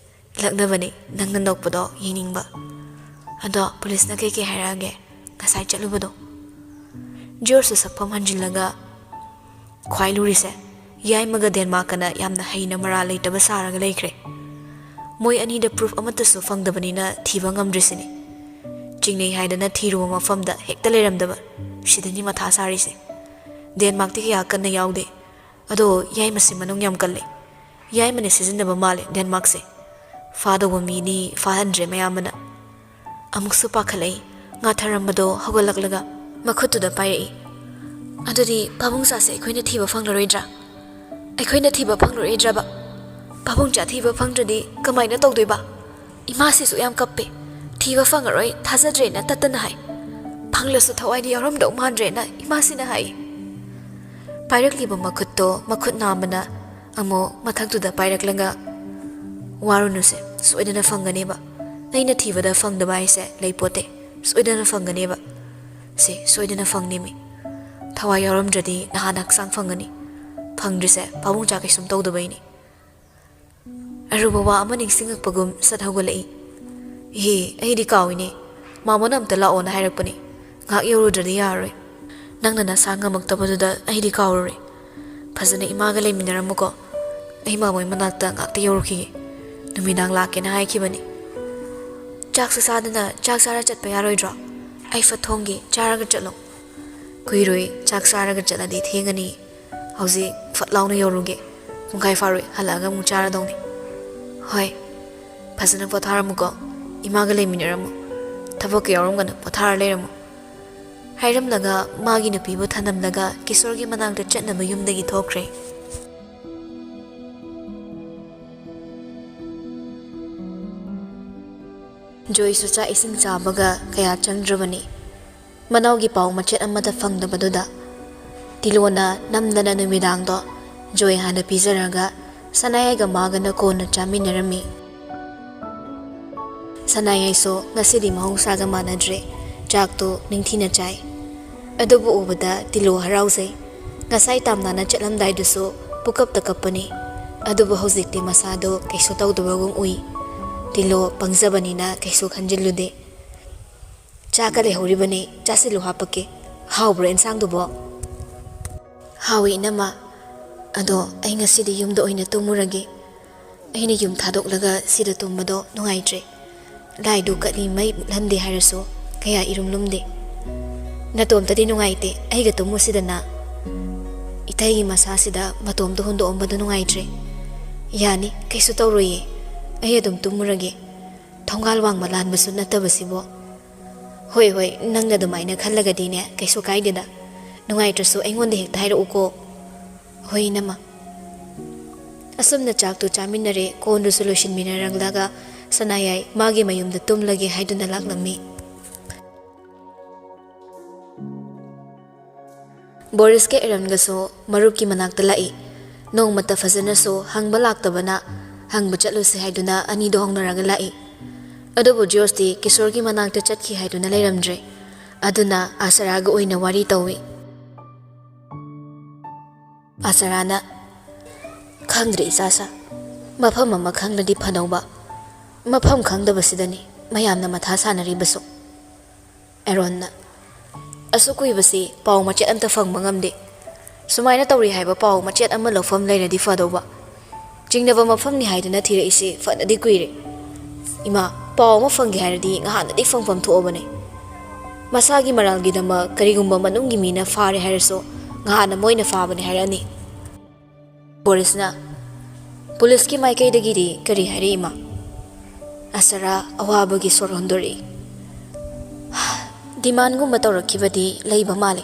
"ꯂꯛꯅꯕꯅꯤ, ꯅꯪꯅ ꯅꯣꯛꯄꯗꯣ ꯌꯦꯡꯅꯤꯡꯕ꯫ ꯑꯗꯣ ꯄꯨꯂꯤꯁꯅ ꯀꯩꯀꯩ ꯍꯥꯏꯔꯛꯑꯒꯦ, ꯉꯁꯥꯏ ꯆꯠꯂꯨꯕꯗꯣ?" ꯖꯣꯔꯖꯁꯨ ꯁꯛꯐꯝ ꯍꯟꯖꯤꯜꯂꯒ, "ꯈ꯭ꯋꯥꯏ ꯂꯨꯔꯤꯁꯦ, ꯌꯥꯏꯃꯒ ꯗꯦꯟꯃꯥꯔꯛꯀꯅ ꯌꯥꯝꯅ ꯍꯩꯅ ꯃꯔꯥꯜ ꯂꯩꯇꯕ ꯁꯥꯔꯒ ꯂꯩꯈ꯭ꯔꯦ꯫ ꯃꯣꯏ ꯑꯅꯤꯗ ꯄ꯭ꯔꯨꯐ ꯑꯃꯠꯇꯁꯨ ꯐꯪꯗꯕꯅꯤꯅ ꯊꯤꯕ ꯉꯝꯗ꯭ꯔꯤꯁꯤꯅꯤ꯫ ꯆꯤꯡꯅꯩ ꯍꯥꯏꯗꯅ ꯊꯤꯔꯨꯕ ꯃꯐꯝꯗ ꯍꯦꯛꯇ ꯂꯩꯔꯝꯗꯕ꯫ ꯁꯤꯗꯅꯤ ꯃꯊꯥ ꯁꯥꯔꯤꯁꯦ꯫ ꯗꯦꯟꯃꯥꯔꯛꯇꯤ ꯀꯌꯥ ꯀꯟꯅ ꯌꯥꯎꯗꯦ꯫ ꯑꯗꯣ ꯌꯥꯏꯃꯁꯤ ꯃꯅꯨꯡ ꯌꯥꯝ ꯀꯜꯂꯦ꯫ ꯌꯥꯏꯃꯅ ꯁꯤꯖꯤꯟꯅꯕ ꯃꯥꯜꯂꯦ ꯗꯦꯟꯃꯥꯔꯛꯁꯦ꯫ ꯐꯥꯗꯧꯕ ꯃꯤꯗꯤ ꯐꯥꯍꯟꯗ꯭ꯔꯦ ꯃꯌꯥꯝꯕꯅ꯫" ꯑꯃꯨꯛꯁꯨ ꯄꯥꯈꯠꯂꯛꯏ꯫ ꯉꯥꯊꯔꯝꯕꯗꯣ ꯍꯧꯒꯠꯂꯛꯂꯒ ꯃꯈꯨꯠꯇꯨꯗ ꯄꯥꯏꯔꯛꯏ꯫ "ꯑꯗꯨꯗꯤ ꯄꯥꯕꯨꯡꯆꯥꯁꯦ ꯑꯩꯈꯣꯏꯅ ꯊꯤꯕ ꯐꯪꯂꯔꯣꯏꯗ꯭ꯔꯥ? ꯑꯩꯈꯣꯏꯅ ꯊꯤꯕ ꯐꯪꯂꯔꯣꯏꯗ꯭ꯔꯕ? ꯄꯥꯕꯨꯡꯆꯥ ꯊꯤꯕ ꯐꯪꯗ꯭ꯔꯗꯤ ꯀꯃꯥꯏꯅ ꯇꯧꯗꯣꯏꯕ? ꯏꯃꯥꯁꯤꯁꯨ ꯌꯥꯝ ꯀꯞꯄꯦ꯫ "ꯊꯤꯕ ꯐꯪꯉꯔꯣꯏ, ꯊꯥꯖꯗ꯭ꯔꯦꯅ" ꯇꯠꯇꯅ ꯍꯥꯏ꯫ "ꯐꯪꯂꯁꯨ ꯊꯋꯥꯏꯗꯤ ꯌꯥꯎꯔꯝꯗꯧ ꯃꯥꯟꯗ꯭ꯔꯦꯅ" ꯏꯃꯥꯁꯤꯅ ꯍꯥꯏ꯫ ꯄꯥꯏꯔꯛꯂꯤꯕ ꯃꯈꯨꯠꯇꯣ ꯃꯈꯨꯠ ꯅꯥꯝꯃꯅ ꯑꯃꯨꯛ ꯃꯊꯛꯇꯨꯗ ꯄꯥꯏꯔꯛꯂꯒ, "ꯋꯥꯔꯨꯅꯨꯁꯦ, ꯁꯣꯏꯗꯅ ꯐꯪꯒꯅꯦꯕ꯫ ꯑꯩꯅ ꯊꯤꯕꯗ ꯐꯪꯗꯕ ꯍꯥꯏꯁꯦ ꯂꯩꯄꯣꯠꯇꯦ, ꯁꯣꯏꯗꯅ ꯐꯪꯒꯅꯦꯕ꯫ ꯁꯦ, ꯁꯣꯏꯗꯅ ꯐꯪꯅꯦꯃꯤ꯫ ꯊꯋꯥꯏ ꯌꯥꯎꯔꯝꯗ꯭ꯔꯗꯤ ꯅꯍꯥꯟ ꯍꯛꯆꯥꯡ ꯐꯪꯒꯅꯤ꯫ ꯐꯪꯗ꯭ꯔꯤꯁꯦ ꯄꯥꯕꯨꯡꯆꯥ ꯀꯩꯁꯨꯝ ꯇꯧꯗꯕꯩꯅꯤ"꯫ ꯑꯔꯨꯕ ꯋꯥ ꯑꯃ ꯅꯤꯡꯁꯤꯡꯉꯛꯄꯒꯨꯝ ꯁꯠ ꯍꯧꯒꯠꯂꯛꯏ꯫ "ꯏꯍꯦ, ꯑꯩꯗꯤ ꯀꯥꯎꯏꯅꯦ꯫ ꯃꯥꯃꯣꯅ ꯑꯝꯇ ꯂꯥꯛꯑꯣꯅ ꯍꯥꯏꯔꯛꯄꯅꯤ꯫ ꯉꯥꯏꯍꯥꯛ ꯌꯧꯔꯨꯗ꯭ꯔꯗꯤ ꯌꯥꯔꯔꯣꯏ꯫ ꯅꯪꯅ ꯅꯁꯥ ꯉꯝꯃꯛꯇꯕꯗꯨꯗ ꯑꯩꯗꯤ ꯀꯥꯎꯔꯨꯔꯦ꯫ ꯐꯖꯅ ꯏꯃꯥꯒ ꯂꯩꯃꯤꯟꯅꯔꯝꯃꯨꯀꯣ꯫ ꯑꯩ ꯃꯥꯃꯣꯏ ꯃꯅꯥꯛꯇ ꯉꯥꯛꯇ ꯌꯧꯔꯨꯈꯤꯒꯦ꯫ ꯅꯨꯃꯤꯗꯥꯡ ꯂꯥꯛꯀꯦꯅ ꯍꯥꯏꯈꯤꯕꯅꯤ꯫ ꯆꯥꯛꯁꯨ ꯆꯥꯗꯅ ꯆꯥꯛ ꯆꯥꯔ ꯆꯠꯄ ꯌꯥꯔꯣꯏꯗ꯭ꯔꯣ? ꯑꯩ ꯐꯠ ꯊꯣꯡꯒꯦ, ꯆꯥꯔꯒ ꯆꯠꯂꯣ"꯫ "ꯀꯨꯏꯔꯣꯏ, ꯆꯥꯛ ꯆꯥꯔꯒ ꯆꯠꯂꯗꯤ ꯊꯦꯡꯉꯅꯤ꯫ ꯍꯧꯖꯤꯛ ꯐꯠ ꯂꯥꯎꯅ ꯌꯧꯔꯨꯒꯦ꯫ ꯄꯨꯡꯈꯥꯏ ꯐꯥꯔꯣꯏ, ꯍꯜꯂꯛꯑꯒ ꯑꯃꯨꯛ ꯆꯥꯔꯗꯧꯅꯤ"꯫ "ꯍꯣꯏ, ꯐꯖꯅ ꯄꯣꯊꯥꯔꯝꯃꯨꯀꯣ꯫ ꯏꯃꯥꯒ ꯂꯩꯃꯤꯟꯅꯔꯝꯃꯨ꯫ ꯊꯕꯛꯀ ꯌꯥꯎꯔꯝꯒꯅꯨ, ꯄꯣꯊꯥꯔ ꯂꯩꯔꯝꯃꯨ"꯫ ꯍꯥꯏꯔꯝꯂꯒ ꯃꯥꯒꯤ ꯅꯨꯄꯤꯕꯨ ꯊꯅꯝꯂꯒ ꯀꯤꯁꯣꯔꯒꯤ ꯃꯅꯥꯛꯇ ꯆꯠꯅꯕ ꯌꯨꯝꯗꯒꯤ ꯊꯣꯛꯈ꯭ꯔꯦ꯫ ꯖꯣꯏꯁꯨ ꯆꯥꯛ ꯏꯁꯤꯡ ꯆꯥꯕꯒ ꯀꯌꯥ ꯆꯪꯗ꯭ꯔꯕꯅꯤ꯫ ꯃꯅꯥꯎꯒꯤ ꯄꯥꯎ ꯃꯆꯦꯠ ꯑꯃꯠꯇ ꯐꯪꯗꯕꯗꯨꯗ ꯇꯤꯂꯣꯅ ꯅꯝꯗꯅ ꯅꯨꯃꯤꯗꯥꯡꯗꯣ ꯖꯣꯏ ꯍꯥꯟꯅ ꯄꯤꯖꯔꯒ ꯁꯅꯥꯌꯥꯏꯒ ꯃꯥꯒꯅ ꯀꯣꯟꯅ ꯆꯥꯃꯤꯟꯅꯔꯝꯃꯤ꯫ ꯁꯅꯥꯌꯥꯏꯁꯨ ꯉꯁꯤꯗꯤ ꯃꯍꯧꯁꯥꯒ ꯃꯥꯟꯅꯗ꯭ꯔꯦ, ꯆꯥꯛꯇꯨ ꯅꯤꯡꯊꯤꯅ ꯆꯥꯏ꯫ ꯑꯗꯨꯕꯨ ꯎꯕꯗ ꯇꯤꯂꯣ ꯍꯔꯥꯎꯖꯩ꯫ ꯉꯁꯥꯏ ꯇꯥꯝꯅꯥꯅ ꯆꯠꯂꯝꯗꯥꯏꯗꯨꯁꯨ ꯄꯨꯀꯞꯇ ꯀꯞꯄꯅꯤ꯫ ꯑꯗꯨꯕꯨ ꯍꯧꯖꯤꯛꯇꯤ ꯃꯁꯥꯗꯣ ꯀꯩꯁꯨ ꯇꯧꯗꯕꯒꯨꯝ ꯎꯏ꯫ ꯇꯤꯂꯣ ꯄꯪꯖꯕꯅꯤꯅ ꯀꯩꯁꯨ ꯈꯟꯖꯤꯜꯂꯨꯗꯦ꯫ "ꯆꯥꯛꯀ ꯂꯩꯍꯧꯔꯤꯕꯅꯦ, ꯆꯥꯁꯤꯜꯂꯨ ꯍꯥꯞꯄꯛꯀꯦ꯫ ꯍꯥꯎꯕ꯭ꯔꯣ ꯑꯦꯟꯁꯥꯡꯗꯨꯕꯣ?" "ꯍꯥꯎꯏ ꯏꯅꯝꯃ꯫ ꯑꯗꯣ ꯑꯩ ꯉꯁꯤꯗꯤ ꯌꯨꯝꯗ ꯑꯣꯏꯅ ꯇꯨꯝꯃꯨꯔꯒꯦ꯫ ꯑꯩꯅ ꯌꯨꯝ ꯊꯥꯗꯣꯛꯂꯒ ꯁꯤꯗ ꯇꯨꯝꯕꯗꯣ ꯅꯨꯡꯉꯥꯏꯇ꯭ꯔꯦ꯫ ꯂꯥꯏꯗꯨ ꯀꯠꯂꯤ ꯃꯩ ꯃꯨꯠꯍꯟꯗꯦ ꯍꯥꯏꯔꯁꯨ ꯀꯌꯥ ꯏꯔꯨꯝ ꯂꯨꯝꯗꯦ꯫ ꯅꯇꯣꯝꯇꯗꯤ ꯅꯨꯡꯉꯥꯏꯇꯦ, ꯑꯩꯒ ꯇꯨꯝꯃꯨꯁꯤꯗꯅ"꯫ ꯏꯇꯩꯒꯤ ꯃꯁꯥꯁꯤꯗ ꯃꯇꯣꯝꯇ ꯍꯨꯟꯗꯣꯛꯑꯝꯕꯗꯨ ꯅꯨꯡꯉꯥꯏꯇ꯭ꯔꯦ꯫ "ꯌꯥꯅꯤ, ꯀꯩꯁꯨ ꯇꯧꯔꯣꯏꯌꯦ꯫ ꯑꯩ ꯑꯗꯨꯝ ꯇꯨꯝꯃꯨꯔꯒꯦ꯫ ꯊꯣꯡꯒꯥꯜ ꯋꯥꯡꯃ ꯂꯥꯟꯕꯁꯨ ꯅꯠꯇꯕꯁꯤꯕꯣ"꯫ "ꯍꯣꯏ, ꯍꯣꯏ, ꯅꯪꯅ ꯑꯗꯨꯃꯥꯏꯅ ꯈꯜꯂꯒꯗꯤꯅꯦ, ꯀꯩꯁꯨ ꯀꯥꯏꯗꯦꯗ꯫ ꯅꯨꯡꯉꯥꯏꯇ꯭ꯔꯁꯨ ꯑꯩꯉꯣꯟꯗ ꯍꯦꯛꯇ ꯍꯥꯏꯔꯛꯎꯀꯣ"꯫ "ꯍꯣꯏ, ꯏꯅꯝꯃ"꯫ ꯑꯁꯨꯝꯅ ꯆꯥꯛꯇꯨ ꯆꯥꯃꯤꯟꯅꯔꯦ, ꯀꯣꯟꯗꯨꯁꯨ ꯂꯣꯏꯁꯤꯟꯃꯤꯟꯅꯔꯛꯂꯒ ꯁꯅꯥꯌꯥꯏ ꯃꯥꯒꯤ ꯃꯌꯨꯝꯗ ꯇꯨꯝꯂꯒꯦ ꯍꯥꯏꯗꯨꯅ ꯂꯥꯛꯂꯝꯃꯤ꯫ ꯕꯣꯔꯤꯁꯀ ꯑꯦꯔꯟꯒꯁꯨ ꯃꯔꯨꯞꯀꯤ ꯃꯅꯥꯛꯇ ꯂꯥꯛꯏ꯫ ꯅꯣꯡꯃꯇ ꯐꯖꯅꯁꯨ ꯍꯪꯕ ꯂꯥꯛꯇꯕꯅ ꯍꯪꯕ ꯆꯠꯂꯨꯁꯦ ꯍꯥꯏꯗꯨꯅ ꯑꯅꯤꯗꯣ ꯍꯧꯅꯔꯒ ꯂꯥꯛꯏ꯫ ꯑꯗꯨꯕꯨ ꯖꯣꯔꯖꯇꯤ ꯀꯤꯁꯣꯔꯒꯤ ꯃꯅꯥꯛꯇ ꯆꯠꯈꯤ ꯍꯥꯏꯗꯨꯅ ꯂꯩꯔꯝꯗ꯭ꯔꯦ꯫ ꯑꯗꯨꯅ ꯑꯥꯁꯔꯥꯒ ꯑꯣꯏꯅ ꯋꯥꯔꯤ ꯇꯧꯏ꯫ ꯑꯥꯁꯔꯥꯅ, "ꯈꯪꯗ꯭ꯔꯦ ꯏꯆꯥꯁꯥ, ꯃꯐꯝ ꯑꯃ ꯈꯪꯂꯗꯤ ꯐꯗꯧꯕ꯫ ꯃꯐꯝ ꯈꯪꯗꯕꯁꯤꯗꯅꯤ ꯃꯌꯥꯝꯅ ꯃꯊꯥ ꯁꯥꯅꯔꯤꯕꯁꯨ꯫" ꯑꯦꯔꯣꯟꯅ, "ꯑꯁꯨꯛ ꯀꯨꯏꯕꯁꯤ ꯄꯥꯎ ꯃꯆꯦꯠ ꯑꯝꯇ ꯐꯪꯕ ꯉꯝꯗꯦ꯫ ꯁꯨꯃꯥꯏꯅ ꯇꯧꯔꯤ ꯍꯥꯏꯕ ꯄꯥꯎ ꯃꯆꯦꯠ ꯑꯃ ꯂꯧꯐꯝ ꯂꯩꯔꯗꯤ ꯐꯗꯧꯕ꯫ ꯆꯤꯡꯅꯕ ꯃꯐꯝꯅꯤ ꯍꯥꯏꯗꯨꯅ ꯊꯤꯔꯛꯏꯁꯤ ꯐꯅꯗꯤ ꯀꯨꯏꯔꯦ꯫ ꯏꯃꯥ, ꯄꯥꯎ ꯑꯃ ꯐꯪꯒꯦ ꯍꯥꯏꯔꯗꯤ ꯉꯍꯥꯟꯅꯗꯤ ꯐꯪꯐꯝ ꯊꯣꯛꯑꯕꯅꯦ꯫ ꯃꯁꯥꯒꯤ ꯃꯔꯥꯜꯒꯤꯗꯃꯛ ꯀꯔꯤꯒꯨꯝꯕ ꯃꯅꯨꯡꯒꯤ ꯃꯤꯅ ꯐꯥꯔꯦ ꯍꯥꯏꯔꯁꯨ ꯉꯍꯥꯟꯅ ꯃꯣꯏꯅ ꯐꯥꯕꯅꯦ ꯍꯥꯏꯔꯛꯑꯅꯤ꯫" ꯕꯣꯔꯤꯁꯅ, "ꯄꯨꯂꯤꯁꯀꯤ ꯃꯥꯏꯀꯩꯗꯒꯤꯗꯤ ꯀꯔꯤ ꯍꯥꯏꯔꯤ ꯏꯃꯥ?" ꯑꯁꯔꯥ ꯑꯋꯥꯕꯒꯤ ꯁꯣꯔ ꯍꯣꯟꯗꯣꯔꯛꯏ꯫ "ꯗꯤꯃꯥꯟꯒꯨꯝꯕ ꯇꯧꯔꯛꯈꯤꯕꯗꯤ ꯂꯩꯕ ꯃꯥꯜꯂꯤ꯫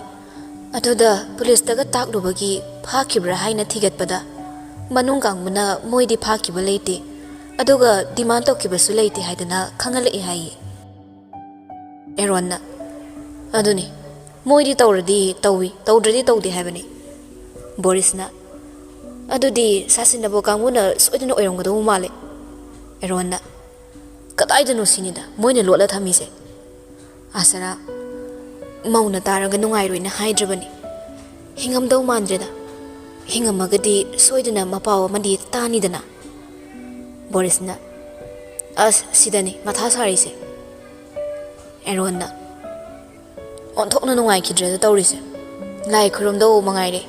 ꯑꯗꯨꯗ ꯄꯨꯂꯤꯁꯇꯒ ꯇꯥꯛꯂꯨꯕꯒꯤ ꯐꯥꯈꯤꯕ꯭ꯔꯥ ꯍꯥꯏꯅ ꯊꯤꯒꯠꯄꯗ ꯃꯅꯨꯡ ꯀꯥꯡꯕꯨꯅ ꯃꯣꯏꯗꯤ ꯐꯥꯈꯤꯕ ꯂꯩꯇꯦ, ꯑꯗꯨꯒ ꯗꯤꯃꯥꯟ ꯇꯧꯈꯤꯕꯁꯨ ꯂꯩꯇꯦ ꯍꯥꯏꯗꯅ ꯈꯪꯍꯜꯂꯛꯑꯦ ꯍꯥꯏꯌꯦ꯫" ꯑꯦꯔꯣꯟꯅ, "ꯑꯗꯨꯅꯤ, ꯃꯣꯏꯗꯤ ꯇꯧꯔꯗꯤ ꯇꯧꯏ, ꯇꯧꯗ꯭ꯔꯗꯤ ꯇꯧꯗꯦ ꯍꯥꯏꯕꯅꯤ꯫" ꯕꯣꯔꯤꯁꯅ, "ꯑꯗꯨꯗꯤ ꯁꯥꯁꯤꯟꯅꯕ ꯀꯥꯡꯕꯨꯅ ꯁꯣꯏꯗꯅ ꯑꯣꯏꯔꯝꯒꯗꯧꯕ ꯃꯥꯜꯂꯦ꯫" ꯑꯦꯔꯣꯟꯅ, "ꯀꯗꯥꯏꯗꯅꯣ ꯁꯤꯅꯤꯗ ꯃꯣꯏꯅ ꯂꯣꯠꯂ ꯊꯝꯃꯤꯁꯦ꯫" ꯑꯥꯁꯔꯥ, "ꯃꯧꯅ ꯇꯥꯔꯒ ꯅꯨꯡꯉꯥꯏꯔꯣꯏꯅ ꯍꯥꯏꯗ꯭ꯔꯕꯅꯤ꯫ ꯍꯤꯡꯉꯝꯗꯧ ꯃꯥꯟꯗ꯭ꯔꯦꯗ꯫ ꯍꯤꯡꯉꯝꯃꯒꯗꯤ ꯁꯣꯏꯗꯅ ꯃꯄꯥꯎ ꯑꯃꯗꯤ ꯇꯥꯅꯤꯗꯅ꯫" ꯕꯣꯔꯤꯁꯅ, "ꯑꯁ, ꯁꯤꯗꯅꯤ ꯃꯊꯥ ꯁꯥꯔꯤꯁꯦ꯫" ꯑꯦꯔꯣꯟꯅ, "ꯑꯣꯟꯊꯣꯛꯅ ꯅꯨꯡꯉꯥꯏꯈꯤꯗ꯭ꯔꯦꯗ ꯇꯧꯔꯤꯁꯦ꯫ ꯂꯥꯏ ꯈꯨꯔꯨꯝꯗꯧ ꯃꯉꯥꯏꯔꯦ,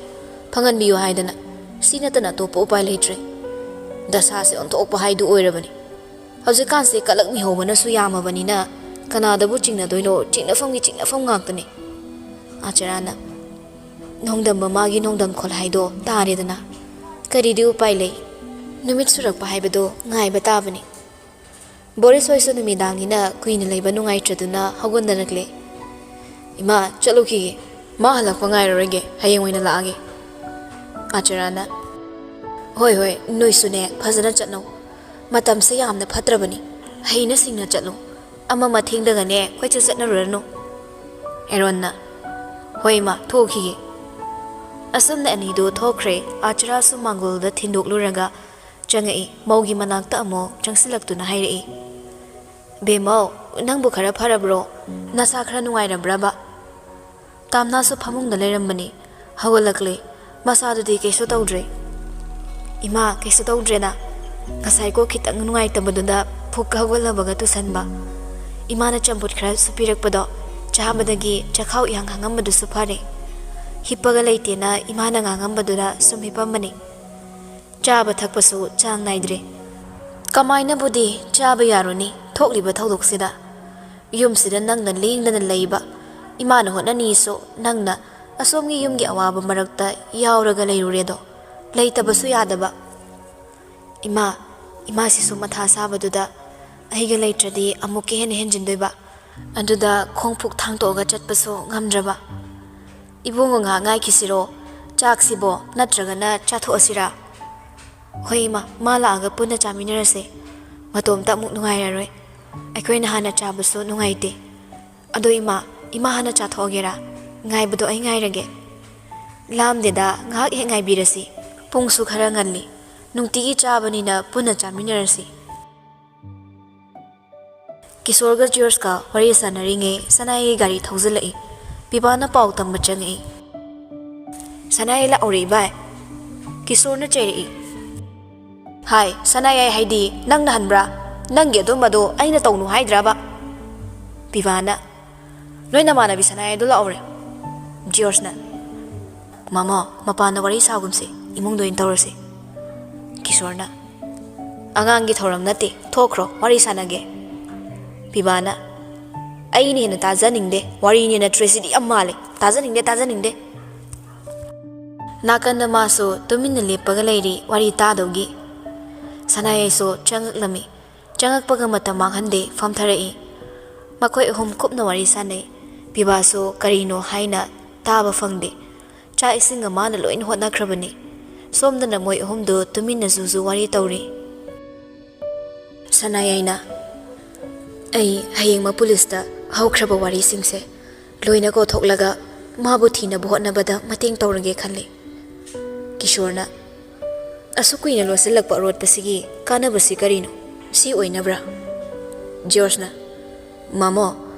ꯐꯪꯍꯟꯕꯤꯌꯨ ꯍꯥꯏꯗꯅ꯫ ꯁꯤ ꯅꯠꯇꯅ ꯑꯇꯣꯞꯄ ꯎꯄꯥꯏ ꯂꯩꯇ꯭ꯔꯦ꯫ ꯗꯁꯥꯁꯦ ꯑꯣꯟꯊꯣꯛꯄ ꯍꯥꯏꯗꯨ ꯑꯣꯏꯔꯕꯅꯤ꯫ ꯍꯧꯖꯤꯛꯀꯥꯟꯁꯦ ꯀꯂꯛ ꯃꯤꯍꯧꯕꯅꯁꯨ ꯌꯥꯝꯃꯕꯅꯤꯅ ꯀꯅꯥꯗꯕꯨ ꯆꯤꯡꯅꯗꯣꯏꯅꯣ? ꯆꯤꯡꯅꯐꯝꯒꯤ ꯆꯤꯡꯅꯐꯝ ꯉꯥꯛꯇꯅꯤ꯫" ꯑꯥꯆꯥꯔꯥꯅ, "ꯅꯣꯡꯗꯝꯕ ꯃꯥꯒꯤ ꯅꯣꯡꯗꯝꯈꯣꯜ ꯍꯥꯏꯗꯣ ꯇꯥꯔꯦꯗꯅ꯫ ꯀꯔꯤꯗꯤ ꯎꯄꯥꯏ ꯂꯩ? ꯅꯨꯃꯤꯠ ꯁꯨꯔꯛꯄ ꯍꯥꯏꯕꯗꯣ ꯉꯥꯏꯕ ꯇꯥꯕꯅꯤ꯫" ꯕꯣꯔꯤꯁ ꯍꯣꯏꯁꯨ ꯅꯨꯃꯤꯗꯥꯡꯅꯤꯅ ꯀꯨꯏꯅ ꯂꯩꯕ ꯅꯨꯡꯉꯥꯏꯇ꯭ꯔꯗꯨꯅ ꯍꯧꯒꯠꯅꯔꯛꯂꯦ꯫ "ꯏꯃꯥ, ꯆꯠꯂꯨꯈꯤꯒꯦ꯫ ꯃꯥ ꯍꯜꯂꯛꯄ ꯉꯥꯏꯔꯔꯣꯏꯒꯦ, ꯍꯌꯦꯡ ꯑꯣꯏꯅ ꯂꯥꯛꯑꯒꯦ꯫" ꯑꯥꯆꯥꯔꯥꯅ, "ꯍꯣꯏ, ꯍꯣꯏ, ꯅꯣꯏꯁꯨꯅꯦ ꯐꯖꯅ ꯆꯠꯅꯧ꯫ "ꯃꯇꯝꯁꯦ ꯌꯥꯝꯅ ꯐꯠꯇ꯭ꯔꯕꯅꯤ꯫ ꯍꯩꯅ ꯁꯤꯡꯅ ꯆꯠꯂꯨ꯫ ꯑꯃ ꯑꯃ ꯊꯦꯡꯗꯒꯅꯦ ꯀꯣꯏꯆꯠ ꯆꯠꯅꯔꯨꯔꯅꯨ꯫" ꯑꯦꯔꯣꯟꯅ, "ꯍꯣꯏ ꯏꯃꯥ, ꯊꯣꯛꯈꯤꯒꯦ꯫" ꯑꯁꯨꯝꯅ ꯑꯅꯤꯗꯨ ꯊꯣꯛꯈ꯭ꯔꯦ꯫ ꯑꯥꯆꯔꯥꯁꯨ ꯃꯥꯡꯒꯣꯜꯗ ꯊꯤꯟꯗꯣꯛꯂꯨꯔꯒ ꯆꯪꯉꯛꯏ꯫ ꯃꯧꯒꯤ ꯃꯅꯥꯛꯇ ꯑꯃꯨꯛ ꯆꯪꯁꯤꯜꯂꯛꯇꯨꯅ ꯍꯥꯏꯔꯛꯏ, "ꯕꯦꯝꯃꯧ, ꯅꯪꯕꯨ ꯈꯔ ꯐꯔꯕ꯭ꯔꯣ? ꯅꯁꯥ ꯈꯔ ꯅꯨꯡꯉꯥꯏꯔꯕ꯭ꯔꯕ?" ꯇꯥꯝꯅꯥꯁꯨ ꯐꯃꯨꯡꯗ ꯂꯩꯔꯝꯕꯅꯤ꯫ ꯍꯧꯒꯠꯂꯛꯂꯦ꯫ ꯃꯁꯥꯗꯨꯗꯤ ꯀꯩꯁꯨ ꯇꯧꯗ꯭ꯔꯦ꯫ "ꯏꯃꯥ, ꯀꯩꯁꯨ ꯇꯧꯗ꯭ꯔꯦꯅ? ꯉꯁꯥꯏ ꯀꯣꯛ ꯈꯤꯇꯪ ꯅꯨꯡꯉꯥꯏꯇꯕꯗꯨꯗ ꯐꯨꯛꯀ ꯍꯧꯒꯠꯂꯕꯒ ꯇꯨꯁꯟꯕ꯫ ꯏꯃꯥꯅ ꯆꯝꯐꯨꯠ ꯈꯔꯁꯨ ꯄꯤꯔꯛꯄꯗꯣ ꯆꯥꯕꯗꯒꯤ ꯆꯥꯈꯥꯎ ꯏꯍꯥꯡ ꯍꯥꯡꯉꯝꯕꯗꯨꯁꯨ ꯐꯔꯦ꯫ ꯍꯤꯞꯄꯒ ꯂꯩꯇꯦꯅ ꯏꯃꯥꯅ ꯉꯥꯡꯉꯝꯕꯗꯨꯗ ꯁꯨꯝ ꯍꯤꯞꯄꯝꯕꯅꯤ꯫ ꯆꯥꯕ ꯊꯛꯄꯁꯨ ꯆꯥꯡ ꯅꯥꯏꯗ꯭ꯔꯦ꯫ ꯀꯃꯥꯏꯅꯕꯨꯗꯤ ꯆꯥꯕ ꯌꯥꯔꯨꯅꯤ ꯊꯣꯛꯂꯤꯕ ꯊꯧꯗꯣꯛꯁꯤꯗ? ꯌꯨꯝꯁꯤꯗ ꯅꯪꯅ ꯂꯦꯡꯗꯅ ꯂꯩꯕ, ꯏꯃꯥꯅ ꯍꯣꯠꯅꯅꯤꯁꯨ ꯅꯪꯅ ꯑꯁꯣꯝꯒꯤ ꯌꯨꯝꯒꯤ ꯑꯋꯥꯕ ꯃꯔꯛꯇ ꯌꯥꯎꯔꯒ ꯂꯩꯔꯨꯔꯦꯗꯣ꯫ ꯂꯩꯇꯕꯁꯨ ꯌꯥꯗꯕ꯫ ꯏꯃꯥ, ꯏꯃꯥꯁꯤꯁꯨ ꯃꯊꯥ ꯁꯥꯕꯗꯨꯗ ꯑꯩꯒ ꯂꯩꯇ꯭ꯔꯗꯤ ꯑꯃꯨꯛꯀ ꯍꯦꯟꯅ ꯍꯦꯟꯖꯤꯟꯗꯣꯏꯕ꯫ ꯑꯗꯨꯗ ꯈꯣꯡ ꯐꯨꯛ ꯊꯥꯡꯇꯣꯛꯑꯒ ꯆꯠꯄꯁꯨ ꯉꯝꯗ꯭ꯔꯕ꯫ ꯏꯕꯨꯡꯉꯣ, ꯉꯥꯏꯍꯥꯛ ꯉꯥꯏꯈꯤꯁꯤꯔꯣ? ꯆꯥꯛꯁꯤꯕꯣ ꯅꯠꯇ꯭ꯔꯒꯅ ꯆꯥꯊꯣꯛꯑꯁꯤꯔꯥ?" "ꯍꯣꯏ ꯏꯃꯥ, ꯃꯥ ꯂꯥꯛꯑꯒ ꯄꯨꯟꯅ ꯆꯥꯃꯤꯟꯅꯔꯁꯦ꯫ ꯃꯇꯣꯝꯇ ꯑꯃꯨꯛ ꯅꯨꯡꯉꯥꯏꯔꯔꯣꯏ꯫ ꯑꯩꯈꯣꯏꯅ ꯍꯥꯟꯅ ꯆꯥꯕꯁꯨ ꯅꯨꯡꯉꯥꯏꯇꯦ꯫ ꯑꯗꯣ ꯏꯃꯥ, ꯏꯃꯥ ꯍꯥꯟꯅ ꯆꯥꯊꯣꯛꯑꯒꯦꯔꯥ? ꯉꯥꯏꯕꯗꯣ ꯑꯩ ꯉꯥꯏꯔꯒꯦ꯫" "ꯂꯥꯝꯗꯦꯗ, ꯉꯥꯏꯍꯥꯛ ꯍꯦꯛ ꯉꯥꯏꯕꯤꯔꯁꯤ꯫ ꯄꯨꯡꯁꯨ ꯈꯔ ꯉꯜꯂꯤ꯫ ꯅꯨꯡꯇꯤꯒꯤ ꯆꯥꯕꯅꯤꯅ ꯄꯨꯟꯅ ꯆꯥꯃꯤꯟꯅꯔꯁꯤ꯫" ꯀꯤꯁꯣꯔꯒ ꯖꯣꯔꯖꯀ ꯋꯥꯔꯤ ꯁꯥꯟꯅꯔꯤꯉꯩ ꯁꯅꯥꯏꯒꯤ ꯒꯥꯔꯤ ꯊꯧꯖꯤꯜꯂꯛꯏ꯫ ꯄꯤꯕꯥꯅ ꯄꯥꯎ ꯇꯝꯕ ꯆꯪꯉꯛꯏ꯫ "ꯁꯅꯥꯏ ꯂꯥꯛꯍꯧꯔꯦ ꯏꯕꯥꯏ꯫" ꯀꯤꯁꯣꯔꯅ ꯆꯩꯔꯛꯏ꯫ "ꯍꯥꯏ, ꯁꯅꯥꯏ ꯍꯥꯏꯗꯤ ꯅꯪꯅ ꯍꯟꯕ꯭ꯔꯥ? ꯅꯪꯒꯤ ꯑꯗꯨꯝꯕꯗꯣ ꯑꯩꯅ ꯇꯧꯅꯨ ꯍꯥꯏꯗ꯭ꯔꯕ?" ꯄꯤꯕꯥꯅ, "ꯅꯣꯏ ꯅꯃꯥꯟꯅꯕꯤ ꯁꯅꯥꯏ ꯑꯗꯨ ꯂꯥꯛꯍꯧꯔꯦ꯫" ꯖꯣꯔꯖꯅ, "ꯃꯃꯣ, ꯃꯄꯥꯟꯗ ꯋꯥꯔꯤ ꯁꯥꯒꯨꯝꯁꯦ, ꯏꯃꯨꯡꯗ ꯑꯣꯏꯅ ꯇꯧꯔꯁꯦ꯫" ꯀꯤꯁꯣꯔꯅ, "ꯑꯉꯥꯡꯒꯤ ꯊꯧꯔꯝ ꯅꯠꯇꯦ, ꯊꯣꯛꯈ꯭ꯔꯣ, ꯋꯥꯔꯤ ꯁꯥꯟꯅꯒꯦ꯫" ꯄꯤꯕꯥꯅ, "ꯑꯩꯅ ꯍꯦꯟꯅ ꯇꯥꯖꯅꯤꯡꯗꯦ, ꯋꯥꯔꯤꯅꯤꯅ tragedy ꯌꯥꯝ ꯃꯥꯜꯂꯦ, ꯇꯥꯖꯅꯤꯡꯗꯦ, ꯇꯥꯖꯅꯤꯡꯗꯦ꯫" ꯅꯥꯀꯟꯗ ꯃꯥꯁꯨ ꯇꯨꯃꯤꯟꯅ ꯂꯦꯞꯄꯒ ꯂꯩꯔꯤ, ꯋꯥꯔꯤ ꯇꯥꯗꯧꯒꯤ꯫ ꯁꯅꯥꯌꯥꯏꯁꯨ ꯆꯪꯉꯛꯂꯝꯃꯤ꯫ ꯆꯪꯉꯛꯄꯒ ꯃꯇꯝ ꯃꯥꯡꯍꯟꯗꯦ, ꯐꯝꯊꯔꯛꯏ꯫ ꯃꯈꯣꯏ ꯑꯍꯨꯝ ꯀꯨꯞꯅ ꯋꯥꯔꯤ ꯁꯥꯟꯅꯩ꯫ ꯄꯤꯕꯥꯁꯨ ꯀꯔꯤꯅꯣ ꯍꯥꯏꯅ ꯇꯥꯕ ꯐꯪꯗꯦ꯫ ꯆꯥꯛ ꯏꯁꯤꯡꯒ ꯃꯥꯅ ꯂꯣꯏꯅ ꯍꯣꯠꯅꯈ꯭ꯔꯕꯅꯤ꯫ ꯁꯣꯝꯗꯅ ꯃꯣꯏ ꯑꯍꯨꯝꯗꯨ ꯇꯨꯃꯤꯟꯅ ꯖꯨ ꯖꯨ ꯋꯥꯔꯤ ꯇꯧꯔꯤ꯫ ꯁꯅꯥꯌꯥꯏꯅ, "ꯑꯩ ꯍꯌꯦꯡꯃꯛ ꯄꯨꯂꯤꯁꯇ ꯍꯧꯈ꯭ꯔꯕ ꯋꯥꯔꯤꯁꯤꯡꯁꯦ ꯂꯣꯏꯅ ꯀꯣꯊꯣꯛꯂꯒ ꯃꯥꯕꯨ ꯊꯤꯅꯕ ꯍꯣꯠꯅꯕꯗ ꯃꯇꯦꯡ ꯇꯧꯔꯒꯦ ꯈꯜꯂꯤ꯫" ꯀꯤꯁꯣꯔꯅ, "ꯑꯁꯨꯛ ꯀꯨꯏꯅ ꯂꯣꯠꯁꯤꯜꯂꯛꯄ ꯑꯔꯣꯠꯄꯁꯤꯒꯤ ꯀꯥꯟꯅꯕꯁꯤ ꯀꯔꯤꯅꯣ? ꯁꯤ ꯑꯣꯏꯅꯕ꯭ꯔꯥ?" ꯖꯣꯔꯖꯅ, "ꯃꯥꯃꯣ,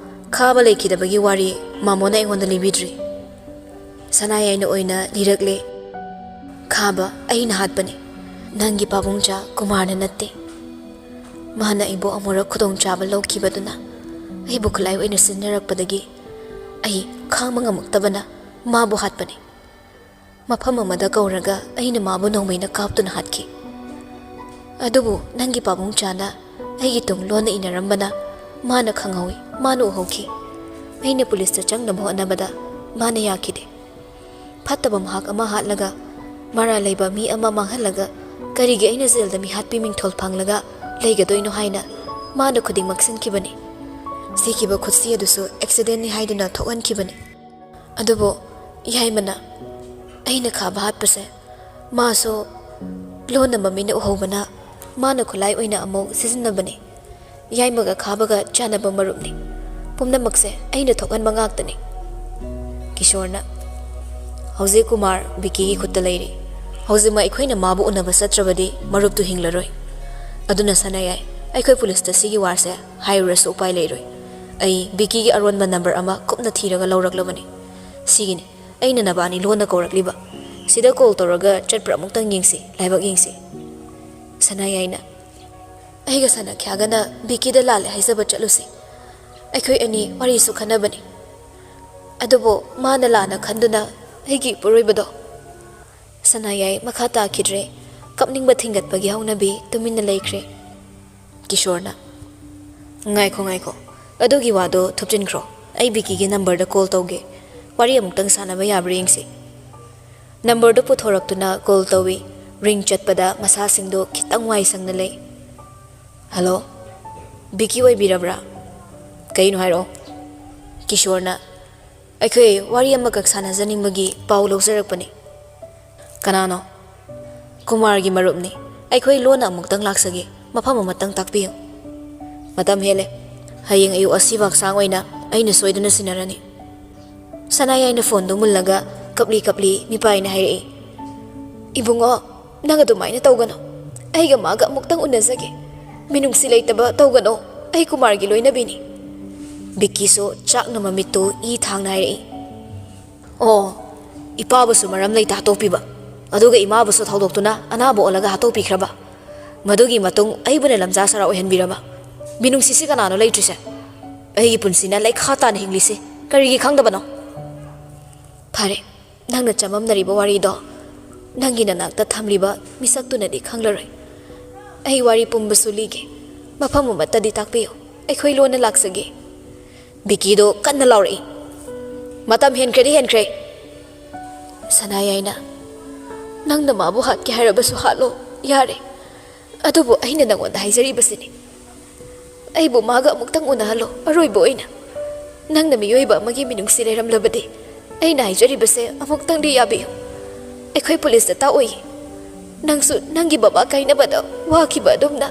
ꯈꯥꯕ ꯂꯩꯈꯤꯗꯕꯒꯤ ꯋꯥꯔꯤ ꯃꯥꯃꯣꯅ ꯑꯩꯉꯣꯟꯗ ꯂꯤꯕꯤꯗ꯭ꯔꯤ꯫" ꯁꯅꯥꯌꯥꯏꯅ ꯑꯣꯏꯅ ꯂꯤꯔꯛꯂꯦ꯫ "ꯈꯥꯕ ꯑꯩꯅ ꯍꯥꯠꯄꯅꯤ, ꯅꯪꯒꯤ ꯄꯥꯕꯨꯡꯆꯥ ꯀꯨꯃꯥꯔꯅ ꯅꯠꯇꯦ꯫ ꯃꯥꯅ ꯑꯩꯕꯨ ꯑꯃꯨꯔꯛ ꯈꯨꯗꯣꯡꯆꯥꯕ ꯂꯧꯈꯤꯕꯗꯨꯅ ꯑꯩꯕꯨ ꯈꯨꯠꯂꯥꯏ ꯑꯣꯏꯅ ꯁꯤꯖꯤꯟꯅꯔꯛꯄꯗꯒꯤ ꯑꯩ ꯈꯥꯡꯕ ꯉꯝꯃꯛꯇꯕꯅ ꯃꯥꯕꯨ ꯍꯥꯠꯄꯅꯤ꯫ ꯃꯐꯝ ꯑꯃꯗ ꯀꯧꯔꯒ ꯑꯩꯅ ꯃꯥꯕꯨ ꯅꯣꯡꯃꯩꯅ ꯀꯥꯞꯇꯨꯅ ꯍꯥꯠꯈꯤ꯫ ꯑꯗꯨꯕꯨ ꯅꯪꯒꯤ ꯄꯥꯕꯨꯡꯆꯥꯅ ꯑꯩꯒꯤ ꯇꯨꯡ ꯂꯣꯟꯅ ꯏꯟꯅꯔꯝꯕꯅ ꯃꯥꯅ ꯈꯪꯍꯧꯏ, ꯃꯥꯅ ꯎꯍꯧꯈꯤ꯫ ꯑꯩꯅ ꯄꯨꯂꯤꯁꯇ ꯆꯪꯅꯕ ꯍꯣꯠꯅꯕꯗ ꯃꯥꯅ ꯌꯥꯈꯤꯗꯦ꯫ ꯐꯠꯇꯕ ꯃꯍꯥꯛ ꯑꯃ ꯍꯥꯠꯂꯒ, ꯃꯔꯥꯜ ꯂꯩꯕ ꯃꯤ ꯑꯃ ꯃꯥꯡꯍꯜꯂꯒ ꯀꯔꯤꯒꯤ ꯑꯩꯅ ꯖꯦꯜꯗ ꯃꯤꯍꯥꯠꯄꯤ ꯃꯤꯡꯊꯣꯜ ꯐꯪꯂꯒ ꯂꯩꯒꯗꯣꯏꯅꯣ ꯍꯥꯏꯅ ꯃꯥꯅ ꯈꯨꯗꯤꯡꯃꯛ ꯁꯤꯟꯈꯤꯕꯅꯤ꯫ ꯁꯤꯈꯤꯕ ꯈꯨꯠꯁꯤ ꯑꯗꯨꯁꯨ ꯑꯦꯛꯁꯤꯗꯦꯟꯅꯤ ꯍꯥꯏꯗꯨꯅ ꯊꯣꯛꯍꯟꯈꯤꯕꯅꯤ꯫ ꯑꯗꯨꯕꯨ ꯌꯥꯏꯃꯅ ꯑꯩꯅ ꯈꯥꯕ ꯍꯥꯠꯄꯁꯦ ꯃꯥꯁꯨ ꯂꯣꯟꯅ ꯃꯃꯤꯠꯅ ꯎꯍꯧꯕꯅ ꯃꯥꯅ ꯈꯨꯠꯂꯥꯏ ꯑꯣꯏꯅ ꯑꯃꯨꯛ ꯁꯤꯖꯤꯟꯅꯕꯅꯤ꯫ ꯌꯥꯏꯃꯒ ꯈꯥꯕꯒ ꯆꯥꯟꯅꯕ ꯃꯔꯨꯞꯅꯤ꯫ ꯄꯨꯝꯅꯃꯛꯁꯦ ꯑꯩꯅ ꯊꯣꯛꯍꯟꯕ ꯉꯥꯛꯇꯅꯤ꯫" ꯀꯤꯁꯣꯔꯅ, "ꯍꯧꯖꯤꯛ ꯀꯨꯃꯥꯔ ꯕꯤꯀꯤꯒꯤ ꯈꯨꯠꯇ ꯂꯩꯔꯤ꯫ ꯍꯧꯖꯤꯛꯃꯛ ꯑꯩꯈꯣꯏꯅ ꯃꯥꯕꯨ ꯎꯅꯕ ꯆꯠꯇ꯭ꯔꯕꯗꯤ ꯃꯔꯨꯞꯇꯨ ꯍꯤꯡꯂꯔꯣꯏ꯫ ꯑꯗꯨꯅ ꯁꯅꯥꯌꯥꯏ, ꯑꯩꯈꯣꯏ ꯄꯨꯂꯤꯁꯇ ꯁꯤꯒꯤ ꯋꯥꯔꯁꯦ ꯍꯥꯏꯔꯨꯔꯁꯨ ꯎꯄꯥꯏ ꯂꯩꯔꯣꯏ꯫ ꯑꯩ ꯕꯤꯀꯤꯒꯤ ꯑꯔꯣꯟꯕ ꯅꯝꯕꯔ ꯑꯃ ꯀꯨꯞꯅ ꯊꯤꯔꯒ ꯂꯧꯔꯛꯂꯕꯅꯤ꯫ ꯁꯤꯒꯤꯅꯤ ꯑꯩꯅ ꯅꯕꯥꯅꯤ ꯂꯣꯟꯅ ꯀꯧꯔꯛꯂꯤꯕ꯫ ꯁꯤꯗ ꯀꯣꯜ ꯇꯧꯔꯒ ꯆꯠꯄ꯭ꯔꯥ ꯑꯃꯨꯛꯇꯪ ꯌꯦꯡꯁꯤ, ꯂꯥꯏꯕꯛ ꯌꯦꯡꯁꯤ꯫" ꯁꯅꯥꯌꯥꯏꯅ, "ꯑꯩꯒ ꯁꯅꯥꯈ꯭ꯌꯥꯒꯅ ꯕꯤꯀꯤꯗ ꯂꯥꯜꯂꯦ ꯍꯥꯏꯖꯕ ꯆꯠꯂꯨꯁꯤ꯫ ꯑꯩꯈꯣꯏ ꯑꯅꯤ ꯋꯥꯔꯤꯁꯨ ꯈꯟꯅꯕꯅꯤ꯫ ꯑꯗꯨꯕꯨ ꯃꯥꯅ ꯂꯥꯟꯅ ꯈꯟꯗꯨꯅ ꯑꯩꯒꯤ ꯏꯄꯨꯔꯣꯏꯕꯗꯣ꯫" ꯁꯅꯥꯌꯥꯏ ꯃꯈꯥ ꯇꯥꯈꯤꯗ꯭ꯔꯦ꯫ ꯀꯞꯅꯤꯡꯕ ꯊꯤꯡꯒꯠꯄꯒꯤ ꯍꯧꯅꯕꯤ ꯇꯨꯃꯤꯟꯅ ꯂꯩꯈ꯭ꯔꯦ꯫ ꯀꯤꯁꯣꯔꯅ, "ꯉꯥꯏꯈꯣ, ꯉꯥꯏꯈꯣ꯫ ꯑꯗꯨꯒꯤ ꯋꯥꯗꯣ ꯊꯨꯞꯆꯤꯟꯈ꯭ꯔꯣ꯫ ꯑꯩ ꯕꯤꯀꯤꯒꯤ ꯅꯝꯕꯔꯗ ꯀꯣꯜ ꯇꯧꯒꯦ꯫ ꯋꯥꯔꯤ ꯑꯃꯨꯛꯇꯪ ꯁꯥꯟꯅꯕ ꯌꯥꯕ꯭ꯔꯥ ꯌꯦꯡꯁꯤ꯫" ꯅꯝꯕꯔꯗꯨ ꯄꯨꯊꯣꯔꯛꯇꯨꯅ ꯀꯣꯜ ꯇꯧꯏ꯫ ꯔꯤꯡ ꯆꯠꯄꯗ ꯃꯁꯥꯁꯤꯡꯗꯨ ꯈꯤꯇꯪ ꯋꯥꯏ ꯁꯪꯅ ꯂꯩ꯫ "ꯍꯜꯂꯣ, ꯕꯤꯀꯤ ꯑꯣꯏꯕꯤꯔꯕ꯭ꯔꯥ? ꯀꯩꯅꯣ ꯍꯥꯏꯔꯛꯑꯣ꯫" ꯀꯤꯁꯣꯔꯅ, "ꯑꯩꯈꯣꯏ ꯋꯥꯔꯤ ꯑꯃꯈꯛ ꯁꯥꯟꯅꯖꯅꯤꯡꯕꯒꯤ ꯄꯥꯎ ꯂꯧꯖꯔꯛꯄꯅꯤ꯫" "ꯀꯅꯥꯅꯣ?" "ꯀꯨꯃꯥꯔꯒꯤ ꯃꯔꯨꯞꯅꯤ꯫ ꯑꯩꯈꯣꯏ ꯂꯣꯟꯅ ꯑꯃꯨꯛꯇꯪ ꯂꯥꯛꯆꯒꯦ꯫ ꯃꯐꯝ ꯑꯃꯇꯪ ꯇꯥꯛꯄꯤꯌꯨ꯫ ꯃꯇꯝ ꯍꯦꯜꯂꯦ꯫ ꯍꯌꯦꯡ ꯑꯌꯨꯛ ꯑꯁꯤꯕ ꯍꯛꯆꯥꯡ ꯑꯣꯏꯅ ꯑꯩꯅ ꯁꯣꯏꯗꯅ ꯁꯤꯟꯅꯔꯅꯤ꯫ ꯁꯅꯥꯌꯥꯏꯅ ꯐꯣꯟꯗꯨ ꯃꯨꯜꯂꯒ ꯀꯞꯂꯤ ꯀꯞꯂꯤ ꯃꯤꯄꯥꯏꯅ ꯍꯥꯏꯔꯛꯏ, "ꯏꯕꯨꯡꯉꯣ, ꯅꯪ ꯑꯗꯨꯃꯥꯏꯅ ꯇꯧꯒꯅꯨ꯫ ꯑꯩꯒ ꯃꯥꯒ ꯑꯃꯨꯛꯇꯪ ꯎꯅꯖꯒꯦ꯫ ꯃꯤꯅꯨꯡꯁꯤ ꯂꯩꯇꯕ ꯇꯧꯒꯅꯨ꯫ ꯑꯩ ꯀꯨꯃꯥꯔꯒꯤ ꯂꯣꯏꯅꯕꯤꯅꯤ꯫" ꯕꯤꯛꯀꯤꯁꯨ ꯆꯥꯛꯅ ꯃꯃꯤꯠꯇꯨ ꯏ ꯊꯥꯡꯅ ꯍꯥꯏꯔꯛꯏ, "ꯑꯣ, ꯏꯄꯥꯕꯨꯁꯨ ꯃꯔꯝ ꯂꯩꯇ ꯍꯥꯠꯇꯣꯛꯄꯤꯕ, ꯑꯗꯨꯒ ꯏꯃꯥꯕꯨꯁꯨ ꯊꯧꯗꯣꯛꯇꯨꯅ ꯑꯅꯥꯕ ꯑꯣꯜꯂꯒ ꯍꯥꯠꯇꯣꯛꯄꯤꯈ꯭ꯔꯕ꯫ ꯃꯗꯨꯒꯤ ꯃꯇꯨꯡ ꯑꯩꯕꯨꯅ ꯂꯝꯖꯥ ꯁꯔꯥ ꯑꯣꯏꯍꯟꯕꯤꯔꯕ꯫ ꯃꯤꯅꯨꯡꯁꯤꯁꯤ ꯀꯅꯥꯅꯣ ꯂꯩꯇ꯭ꯔꯤꯁꯦ? ꯑꯩꯒꯤ ꯄꯨꯟꯁꯤꯅ ꯂꯩꯈꯥ ꯇꯥꯅ ꯍꯤꯡꯂꯤꯁꯤ ꯀꯔꯤꯒꯤ ꯈꯪꯗꯕꯅꯣ?" "ꯐꯔꯦ, ꯅꯪꯅ ꯆꯃꯝꯅꯔꯤꯕ ꯋꯥꯔꯤꯗꯣ ꯅꯪꯒꯤ ꯅꯅꯥꯛꯇ ꯊꯝꯂꯤꯕ ꯃꯤꯁꯛꯇꯨꯅꯗꯤ ꯈꯪꯂꯔꯣꯏ꯫ ꯑꯩ ꯋꯥꯔꯤ ꯄꯨꯝꯕꯁꯨ ꯂꯤꯒꯦ꯫ ꯃꯐꯝ ꯑꯃꯠꯇꯗꯤ ꯇꯥꯛꯄꯤꯌꯨ꯫ ꯑꯩꯈꯣꯏ ꯂꯣꯟꯅ ꯂꯥꯛꯆꯒꯦ꯫" ꯕꯤꯀꯤꯗꯣ ꯀꯟꯅ ꯂꯥꯎꯔꯛꯏ, "ꯃꯇꯝ ꯍꯦꯟꯈ꯭ꯔꯦꯗꯤ ꯍꯦꯟꯈ꯭ꯔꯦ꯫" ꯁꯅꯥꯌꯥꯏꯅ, "ꯅꯪꯅ ꯃꯥꯕꯨ ꯍꯥꯠꯀꯦ ꯍꯥꯏꯔꯕꯁꯨ ꯍꯥꯠꯂꯣ, ꯌꯥꯔꯦ꯫ ꯑꯗꯨꯕꯨ ꯑꯩꯅ ꯅꯪꯉꯣꯟꯗ ꯍꯥꯏꯖꯔꯤꯕꯁꯤꯅꯤ꯫ ꯑꯩꯕꯨ ꯃꯥꯒ ꯑꯃꯨꯛꯇꯪ ꯎꯅꯍꯜꯂꯣ, ꯑꯔꯣꯏꯕ ꯑꯣꯏꯅ꯫ ꯅꯪꯅ ꯃꯤꯑꯣꯏꯕ ꯑꯃꯒꯤ ꯃꯤꯅꯨꯡꯁꯤ ꯂꯩꯔꯝꯂꯕꯗꯤ, ꯑꯩꯅ ꯍꯥꯏꯖꯔꯤꯕꯁꯦ ꯑꯃꯨꯛꯇꯪꯗꯤ ꯌꯥꯕꯤꯌꯨ꯫ ꯑꯩꯈꯣꯏ ꯄꯨꯂꯤꯁꯇ ꯇꯥꯛꯑꯣꯏ꯫ ꯅꯪꯁꯨ ꯅꯪꯒꯤ ꯕꯕꯥ ꯀꯥꯏꯅꯕꯗ ꯋꯥꯈꯤꯕ ꯑꯗꯨꯝꯅ,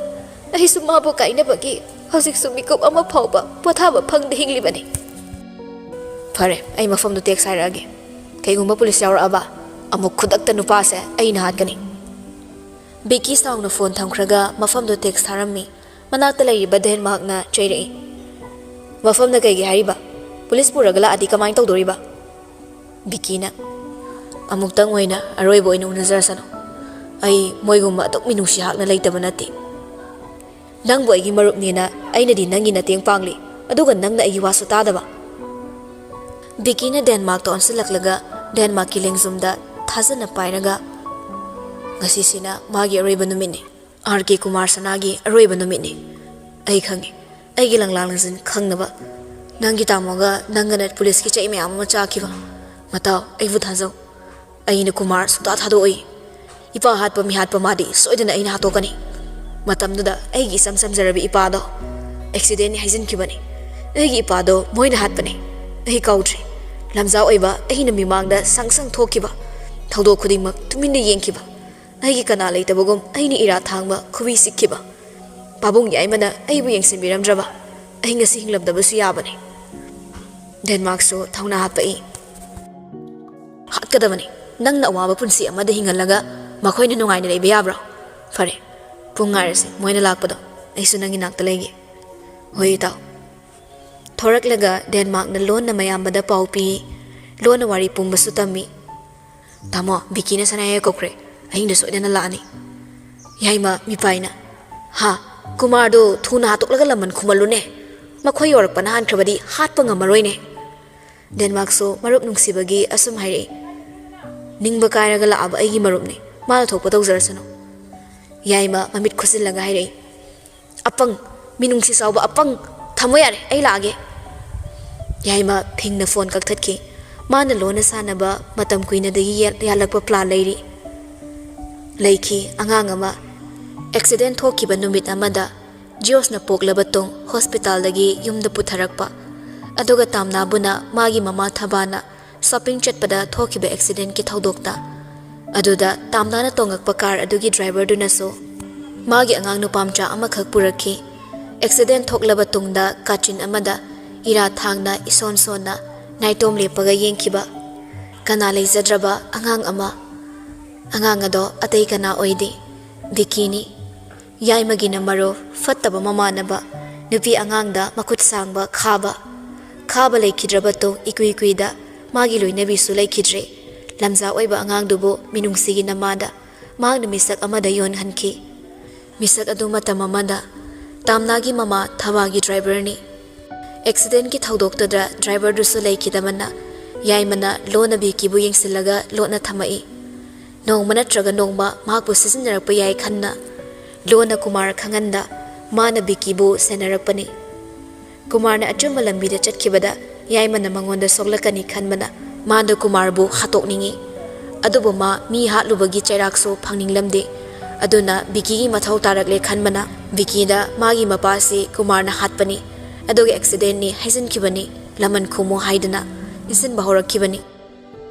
ꯑꯩꯁꯨ ꯃꯥꯕꯨ ꯀꯥꯏꯅꯕꯒꯤ ꯍꯧꯖꯤꯛꯁꯨ ꯃꯤꯀꯨꯞ ꯑꯃ ꯐꯥꯎꯕ ꯄꯣꯊꯥꯕ ꯐꯪꯗ ꯍꯤꯡꯂꯤꯕꯅꯤ꯫" "ꯐꯔꯦ, ꯑꯩ ꯃꯐꯝꯗꯨ ꯇꯦꯛꯁ ꯍꯥꯏꯔꯛꯑꯒꯦ꯫ ꯀꯩꯒꯨꯝꯕ ꯄꯨꯂꯤꯁ ꯌꯥꯎꯔꯛꯑꯕ, ꯑꯃꯨꯛ ꯈꯨꯗꯛꯇ ꯅꯨꯄꯥꯁꯦ ꯑꯩꯅ ꯍꯥꯠꯀꯅꯤ꯫" ꯕꯤꯀꯤ ꯁꯥꯎꯅ ꯐꯣꯟ ꯊꯝꯈ꯭ꯔꯒ ꯃꯐꯝꯗꯨ ꯇꯦꯛꯁ ꯊꯥꯔꯝꯃꯤ꯫ ꯃꯅꯥꯛꯇ ꯂꯩꯔꯤꯕ ꯗꯦꯟꯃꯥꯔꯛꯅ ꯆꯩꯔꯛꯏ, "ꯃꯐꯝꯗ ꯀꯩꯒꯤ ꯍꯥꯏꯔꯤꯕ? ꯄꯨꯂꯤꯁ ꯄꯨꯔꯒ ꯂꯥꯛꯑꯗꯤ ꯀꯃꯥꯏꯅ ꯇꯧꯗꯣꯔꯤꯕ?" ꯕꯤꯀꯤꯅ, "ꯑꯃꯨꯛꯇꯪ ꯑꯣꯏꯅ, ꯑꯔꯣꯏꯕ ꯑꯣꯏꯅ ꯎꯅꯖꯔꯁꯅꯨ꯫ ꯑꯩ ꯃꯣꯏꯒꯨꯝꯕ ꯑꯗꯨꯛ ꯃꯤꯅꯨꯡꯁꯤ ꯍꯥꯛꯅ ꯂꯩꯇꯕ ꯅꯠꯇꯦ꯫ ꯅꯪꯕꯨ ꯑꯩꯒꯤ ꯃꯔꯨꯞꯅꯦꯅ ꯑꯩꯅꯗꯤ ꯅꯪꯒꯤ ꯃꯇꯦꯡ ꯄꯥꯡꯂꯤ, ꯑꯗꯨꯒ ꯅꯪꯅ ꯑꯩꯒꯤ ꯋꯥꯁꯨ ꯇꯥꯗꯕ꯫" ꯕꯤꯀꯤꯅ ꯗꯦꯟꯃꯥꯔꯛꯇ ꯑꯣꯟꯁꯤꯜꯂꯛꯂꯒ ꯗꯦꯟꯃꯥꯔꯛꯀꯤ ꯂꯦꯡꯖꯨꯝꯗ ꯊꯥꯖꯅ ꯄꯥꯏꯔꯒ, "ꯉꯁꯤꯁꯤꯅ ꯃꯥꯒꯤ ꯑꯔꯣꯏꯕ ꯅꯨꯃꯤꯠꯅꯤ꯫ ꯑꯥꯔ ꯀꯦ ꯀꯨꯃꯥꯔ ꯁꯅꯥꯒꯤ ꯑꯔꯣꯏꯕ ꯅꯨꯃꯤꯠꯅꯤ꯫ ꯑꯩ ꯈꯪꯉꯤ, ꯑꯩꯒꯤ ꯂꯪꯂꯥ ꯂꯪꯖꯤꯟ ꯈꯪꯅꯕ ꯅꯪꯒꯤ ꯇꯥꯃꯣꯒ ꯅꯪꯒꯅ ꯄꯨꯂꯤꯁꯀꯤ ꯆꯩ ꯃꯌꯥꯝ ꯑꯃ ꯆꯥꯈꯤꯕ꯫ ꯃꯇꯥꯎ, ꯑꯩꯕꯨ ꯊꯥꯖꯧ꯫ ꯑꯩꯅ ꯀꯨꯃꯥꯔ ꯁꯨꯡꯊꯥ ꯊꯥꯗꯣꯛꯑꯣꯏ꯫ ꯏꯄꯥ ꯍꯥꯠꯄ ꯃꯤꯍꯥꯠꯄ ꯃꯥꯗꯤ ꯁꯣꯏꯗꯅ ꯑꯩꯅ ꯍꯥꯠꯇꯣꯛꯀꯅꯤ꯫ ꯃꯇꯝꯗꯨꯗ ꯑꯩꯒꯤ ꯏꯆꯝ ꯆꯝꯖꯔꯕꯤ ꯏꯄꯥꯗꯣ ꯑꯦꯛꯁꯤꯗꯦꯟꯅꯤ ꯍꯥꯏꯖꯤꯟꯈꯤꯕꯅꯤ꯫ ꯑꯩꯒꯤ ꯏꯄꯥꯗꯣ ꯃꯣꯏꯅ ꯍꯥꯠꯄꯅꯤ꯫ ꯑꯩ ꯀꯥꯎꯗ꯭ꯔꯤ꯫ ꯂꯝꯖꯥ ꯑꯣꯏꯕ ꯑꯩꯅ ꯃꯤꯃꯥꯡꯗ ꯁꯪ ꯁꯪ ꯊꯣꯛꯈꯤꯕ, ꯊꯧꯗꯣꯛ ꯈꯨꯗꯤꯡꯃꯛ ꯇꯨꯃꯤꯟꯅ ꯌꯦꯡꯈꯤꯕ, ꯑꯩꯒꯤ ꯀꯅꯥ ꯂꯩꯇꯕꯒꯨꯝ ꯑꯩꯅ ꯏꯔꯥ ꯊꯥꯡꯕ ꯈꯨꯕꯤ ꯁꯤꯛꯈꯤꯕ, ꯄꯥꯕꯨꯡ ꯌꯥꯏꯃꯅ ꯑꯩꯕꯨ ꯌꯦꯡꯁꯤꯟꯕꯤꯔꯝꯗ꯭ꯔꯕ ꯑꯩ ꯉꯁꯤ ꯍꯤꯡꯂꯝꯗꯕꯁꯨ ꯌꯥꯕꯅꯤ꯫ ꯗꯦꯟꯃꯥꯔꯛꯁꯨ ꯊꯧꯅꯥ ꯍꯥꯞꯄꯛꯏ꯫ "ꯍꯥꯠꯀꯗꯕꯅꯤ꯫ ꯅꯪꯅ ꯑꯋꯥꯕ ꯄꯨꯟꯁꯤ ꯑꯃꯗ ꯍꯤꯡꯍꯜꯂꯒ ꯃꯈꯣꯏꯅ ꯅꯨꯡꯉꯥꯏꯅ ꯂꯩꯕ ꯌꯥꯕ꯭ꯔꯣ? ꯐꯔꯦ, ꯄꯨꯡ ꯉꯥꯏꯔꯁꯤ, ꯃꯣꯏꯅ ꯂꯥꯛꯄꯗꯣ꯫ ꯑꯩꯁꯨ ꯅꯪꯒꯤ ꯅꯥꯛꯇ ꯂꯩꯒꯦ꯫" "ꯍꯣꯏ, ꯏꯇꯥꯎ꯫" ꯊꯣꯔꯛꯂꯒ ꯗꯦꯟꯃꯥꯔꯛꯅ ꯂꯣꯟꯅ ꯃꯌꯥꯝꯕꯗ ꯄꯥꯎ ꯄꯤ꯫ ꯂꯣꯟꯅ ꯋꯥꯔꯤ ꯄꯨꯝꯕꯁꯨ ꯇꯝꯃꯤ꯫ "ꯇꯥꯃꯣ, ꯕꯤꯀꯤꯅ ꯁꯅꯥꯌꯥꯏ ꯀꯧꯈ꯭ꯔꯦ꯫ ꯑꯍꯤꯡꯗ ꯁꯣꯏꯗꯅ ꯂꯥꯛꯑꯅꯤ꯫" ꯌꯥꯏꯃ ꯃꯤꯄꯥꯏꯅ, "ꯍꯥ? ꯀꯨꯃꯥꯔꯗꯣ ꯊꯨꯅ ꯍꯥꯠꯇꯣꯛꯂꯒ ꯂꯃꯟ ꯈꯨꯝꯍꯜꯂꯨꯅꯦ꯫ ꯃꯈꯣꯏ ꯌꯧꯔꯛꯄꯅ ꯍꯥꯟꯈ꯭ꯔꯕꯗꯤ ꯍꯥꯠꯄ ꯉꯝꯃꯔꯣꯏꯅꯦ꯫" ꯗꯦꯟꯃꯥꯔꯛꯁꯨ ꯃꯔꯨꯞ ꯅꯨꯡꯁꯤꯕꯒꯤ ꯑꯁꯨꯝ ꯍꯥꯏꯔꯛꯏ꯫ ꯅꯤꯡꯕ ꯀꯥꯏꯔꯒ ꯂꯥꯛꯑꯕ ꯑꯩꯒꯤ ꯃꯔꯨꯞꯅꯤ꯫ ꯃꯥꯅ ꯊꯣꯛꯄ ꯇꯧꯖꯔꯁꯅꯨ꯫ ꯌꯥꯏꯃ ꯃꯃꯤꯠ ꯈꯨꯠꯁꯤꯜꯂꯒ ꯍꯥꯏꯔꯛꯏ, "ꯑꯄꯪ, ꯃꯤꯅꯨꯡꯁꯤ ꯆꯥꯎꯕ ꯑꯄꯪ꯫ ꯊꯝꯃꯣ ꯌꯥꯔꯦ, ꯑꯩ ꯂꯥꯛꯑꯒꯦ꯫" ꯌꯥꯏꯃ ꯐꯤꯡꯅ ꯐꯣꯟ ꯀꯛꯊꯠꯈꯤ꯫ ꯃꯥꯅ ꯂꯣꯟꯅ ꯁꯥꯟꯅꯕ ꯃꯇꯝ ꯀꯨꯏꯅꯗꯒꯤ ꯌꯦ-, ꯌꯥꯜꯂꯛꯄ ꯄ꯭ꯂꯥꯟ ꯂꯩꯔꯤ꯫ ꯂꯩꯈꯤ꯫ ꯑꯉꯥꯡ ꯑꯃ ꯑꯦꯛꯁꯤꯗꯦꯟ ꯊꯣꯛꯈꯤꯕ ꯅꯨꯃꯤꯠ ꯑꯃꯗ ꯖꯤꯌꯣꯁꯅ ꯄꯣꯛꯂꯕ ꯇꯨꯡ ꯍꯣꯁꯄꯤꯇꯥꯜꯗꯒꯤ ꯌꯨꯝꯗ ꯄꯨꯊꯔꯛꯄ꯫ ꯑꯗꯨꯒ ꯇꯥꯝꯅꯥꯕꯨꯅ ꯃꯥꯒꯤ ꯃꯃꯥ ꯊꯕꯥꯅ ꯁꯣꯄꯤꯡ ꯆꯠꯄꯗ ꯊꯣꯛꯈꯤꯕ ꯑꯦꯛꯁꯤꯗꯦꯟꯒꯤ ꯊꯧꯗꯣꯛꯇ꯫ ꯑꯗꯨꯗ ꯇꯥꯝꯅꯥꯅ ꯇꯣꯡꯉꯛꯄ ꯀꯥꯔ ꯑꯗꯨꯒꯤ ꯗ꯭ꯔꯥꯏꯚꯔꯗꯨꯅꯁꯨ ꯃꯥꯒꯤ ꯑꯉꯥꯡ ꯅꯨꯄꯥꯝꯆꯥ ꯑꯃꯈꯛ ꯄꯨꯔꯛꯈꯤ꯫ ꯑꯦꯛꯁꯤꯗꯦꯟ ꯊꯣꯛꯂꯕ ꯇꯨꯡꯗ ꯀꯥꯆꯤꯟ ꯑꯃꯗ ꯏꯔꯥ ꯊꯥꯡꯅ ꯏꯁꯣꯟ ꯁꯣꯟꯅ ꯅꯥꯏꯇꯣꯝ ꯂꯦꯞꯄꯒ ꯌꯦꯡꯈꯤꯕ ꯀꯅꯥ ꯂꯩꯖꯗ꯭ꯔꯕ ꯑꯉꯥꯡ ꯑꯃ꯫ ꯑꯉꯥꯡ ꯑꯗꯣ ꯑꯇꯩ ꯀꯅꯥ ꯑꯣꯏꯗꯦ, ꯕꯤꯀꯤꯅꯤ꯫ ꯌꯥꯏꯃꯒꯤꯅ ꯃꯔꯨꯞ ꯐꯠꯇꯕ ꯃꯃꯥꯟꯅꯕ ꯅꯨꯄꯤ ꯑꯉꯥꯡꯗ ꯃꯈꯨꯠ ꯁꯥꯡꯕ ꯈꯥꯕ꯫ ꯈꯥꯕ ꯂꯩꯈꯤꯗ꯭ꯔꯕ ꯇꯨꯡ ꯏꯀꯨꯏ ꯀꯨꯏꯗ ꯃꯥꯒꯤ ꯂꯣꯏꯅꯕꯤꯁꯨ ꯂꯩꯈꯤꯗ꯭ꯔꯦ꯫ ꯂꯝꯖꯥ ꯑꯣꯏꯕ ꯑꯉꯥꯡꯗꯨꯕꯨ ꯃꯤꯅꯨꯡꯁꯤꯒꯤ ꯅꯃꯥꯗ ꯃꯍꯥꯛꯅ ꯃꯤꯁꯛ ꯑꯃꯗ ꯌꯣꯟꯍꯟꯈꯤ꯫ ꯃꯤꯁꯛ ꯑꯗꯨ ꯃꯇꯝ ꯑꯃꯗ ꯇꯥꯝꯅꯥꯒꯤ ꯃꯃꯥ ꯊꯕꯥꯒꯤ ꯗ꯭ꯔꯥꯏꯚꯔꯅꯤ꯫ ꯑꯦꯛꯁꯤꯗꯦꯟꯒꯤ ꯊꯧꯗꯣꯛꯇꯨꯗ ꯗ꯭ꯔꯥꯏꯚꯔꯗꯨꯁꯨ ꯂꯩꯈꯤꯗꯕꯅ ꯌꯥꯏꯃꯅ ꯂꯣꯟꯅ ꯕꯤꯀꯤꯕꯨ ꯌꯦꯡꯁꯤꯜꯂꯒ ꯂꯣꯠꯅ ꯊꯝꯃꯛꯏ꯫ ꯅꯣꯡꯃ ꯅꯠꯇ꯭ꯔꯒ ꯅꯣꯡꯃ ꯃꯍꯥꯛꯄꯨ ꯁꯤꯖꯤꯟꯅꯔꯛꯄ ꯌꯥꯏ ꯈꯟꯅ ꯂꯣꯟꯅ ꯀꯨꯃꯥꯔ ꯈꯪꯍꯟꯗ ꯃꯥꯅ ꯕꯤꯀꯤꯕꯨ ꯁꯦꯟꯅꯔꯛꯄꯅꯤ꯫ ꯀꯨꯃꯥꯔꯅ ꯑꯆꯨꯝꯕ ꯂꯝꯕꯤꯗ ꯆꯠꯈꯤꯕꯗ ꯌꯥꯏꯃꯅ ꯃꯉꯣꯟꯗ ꯁꯣꯛꯂꯛꯀꯅꯤ ꯈꯟꯕꯅ ꯃꯥꯅ ꯀꯨꯃꯥꯔꯕꯨ ꯍꯥꯠꯇꯣꯛꯅꯤꯡꯏ꯫ ꯑꯗꯨꯕꯨ ꯃꯥ ꯃꯤ ꯍꯥꯠꯂꯨꯕꯒꯤ ꯆꯩꯔꯥꯛꯁꯨ ꯐꯪꯅꯤꯡꯂꯝꯗꯦ꯫ ꯑꯗꯨꯅ ꯕꯤꯀꯤꯒꯤ ꯃꯊꯧ ꯇꯥꯔꯛꯂꯦ ꯈꯟꯕꯅ ꯕꯤꯀꯤꯗ ꯃꯥꯒꯤ ꯃꯄꯥꯁꯤ ꯀꯨꯃꯥꯔꯅ ꯍꯥꯠꯄꯅꯤ, ꯑꯗꯨꯒ ꯑꯦꯛꯁꯤꯗꯦꯟꯅꯤ ꯍꯥꯏꯖꯤꯟꯈꯤꯕꯅꯤ, ꯂꯃꯟ ꯈꯨꯝꯃꯨ ꯍꯥꯏꯗꯨꯅ ꯏꯟꯁꯤꯟꯕ ꯍꯧꯔꯛꯈꯤꯕꯅꯤ꯫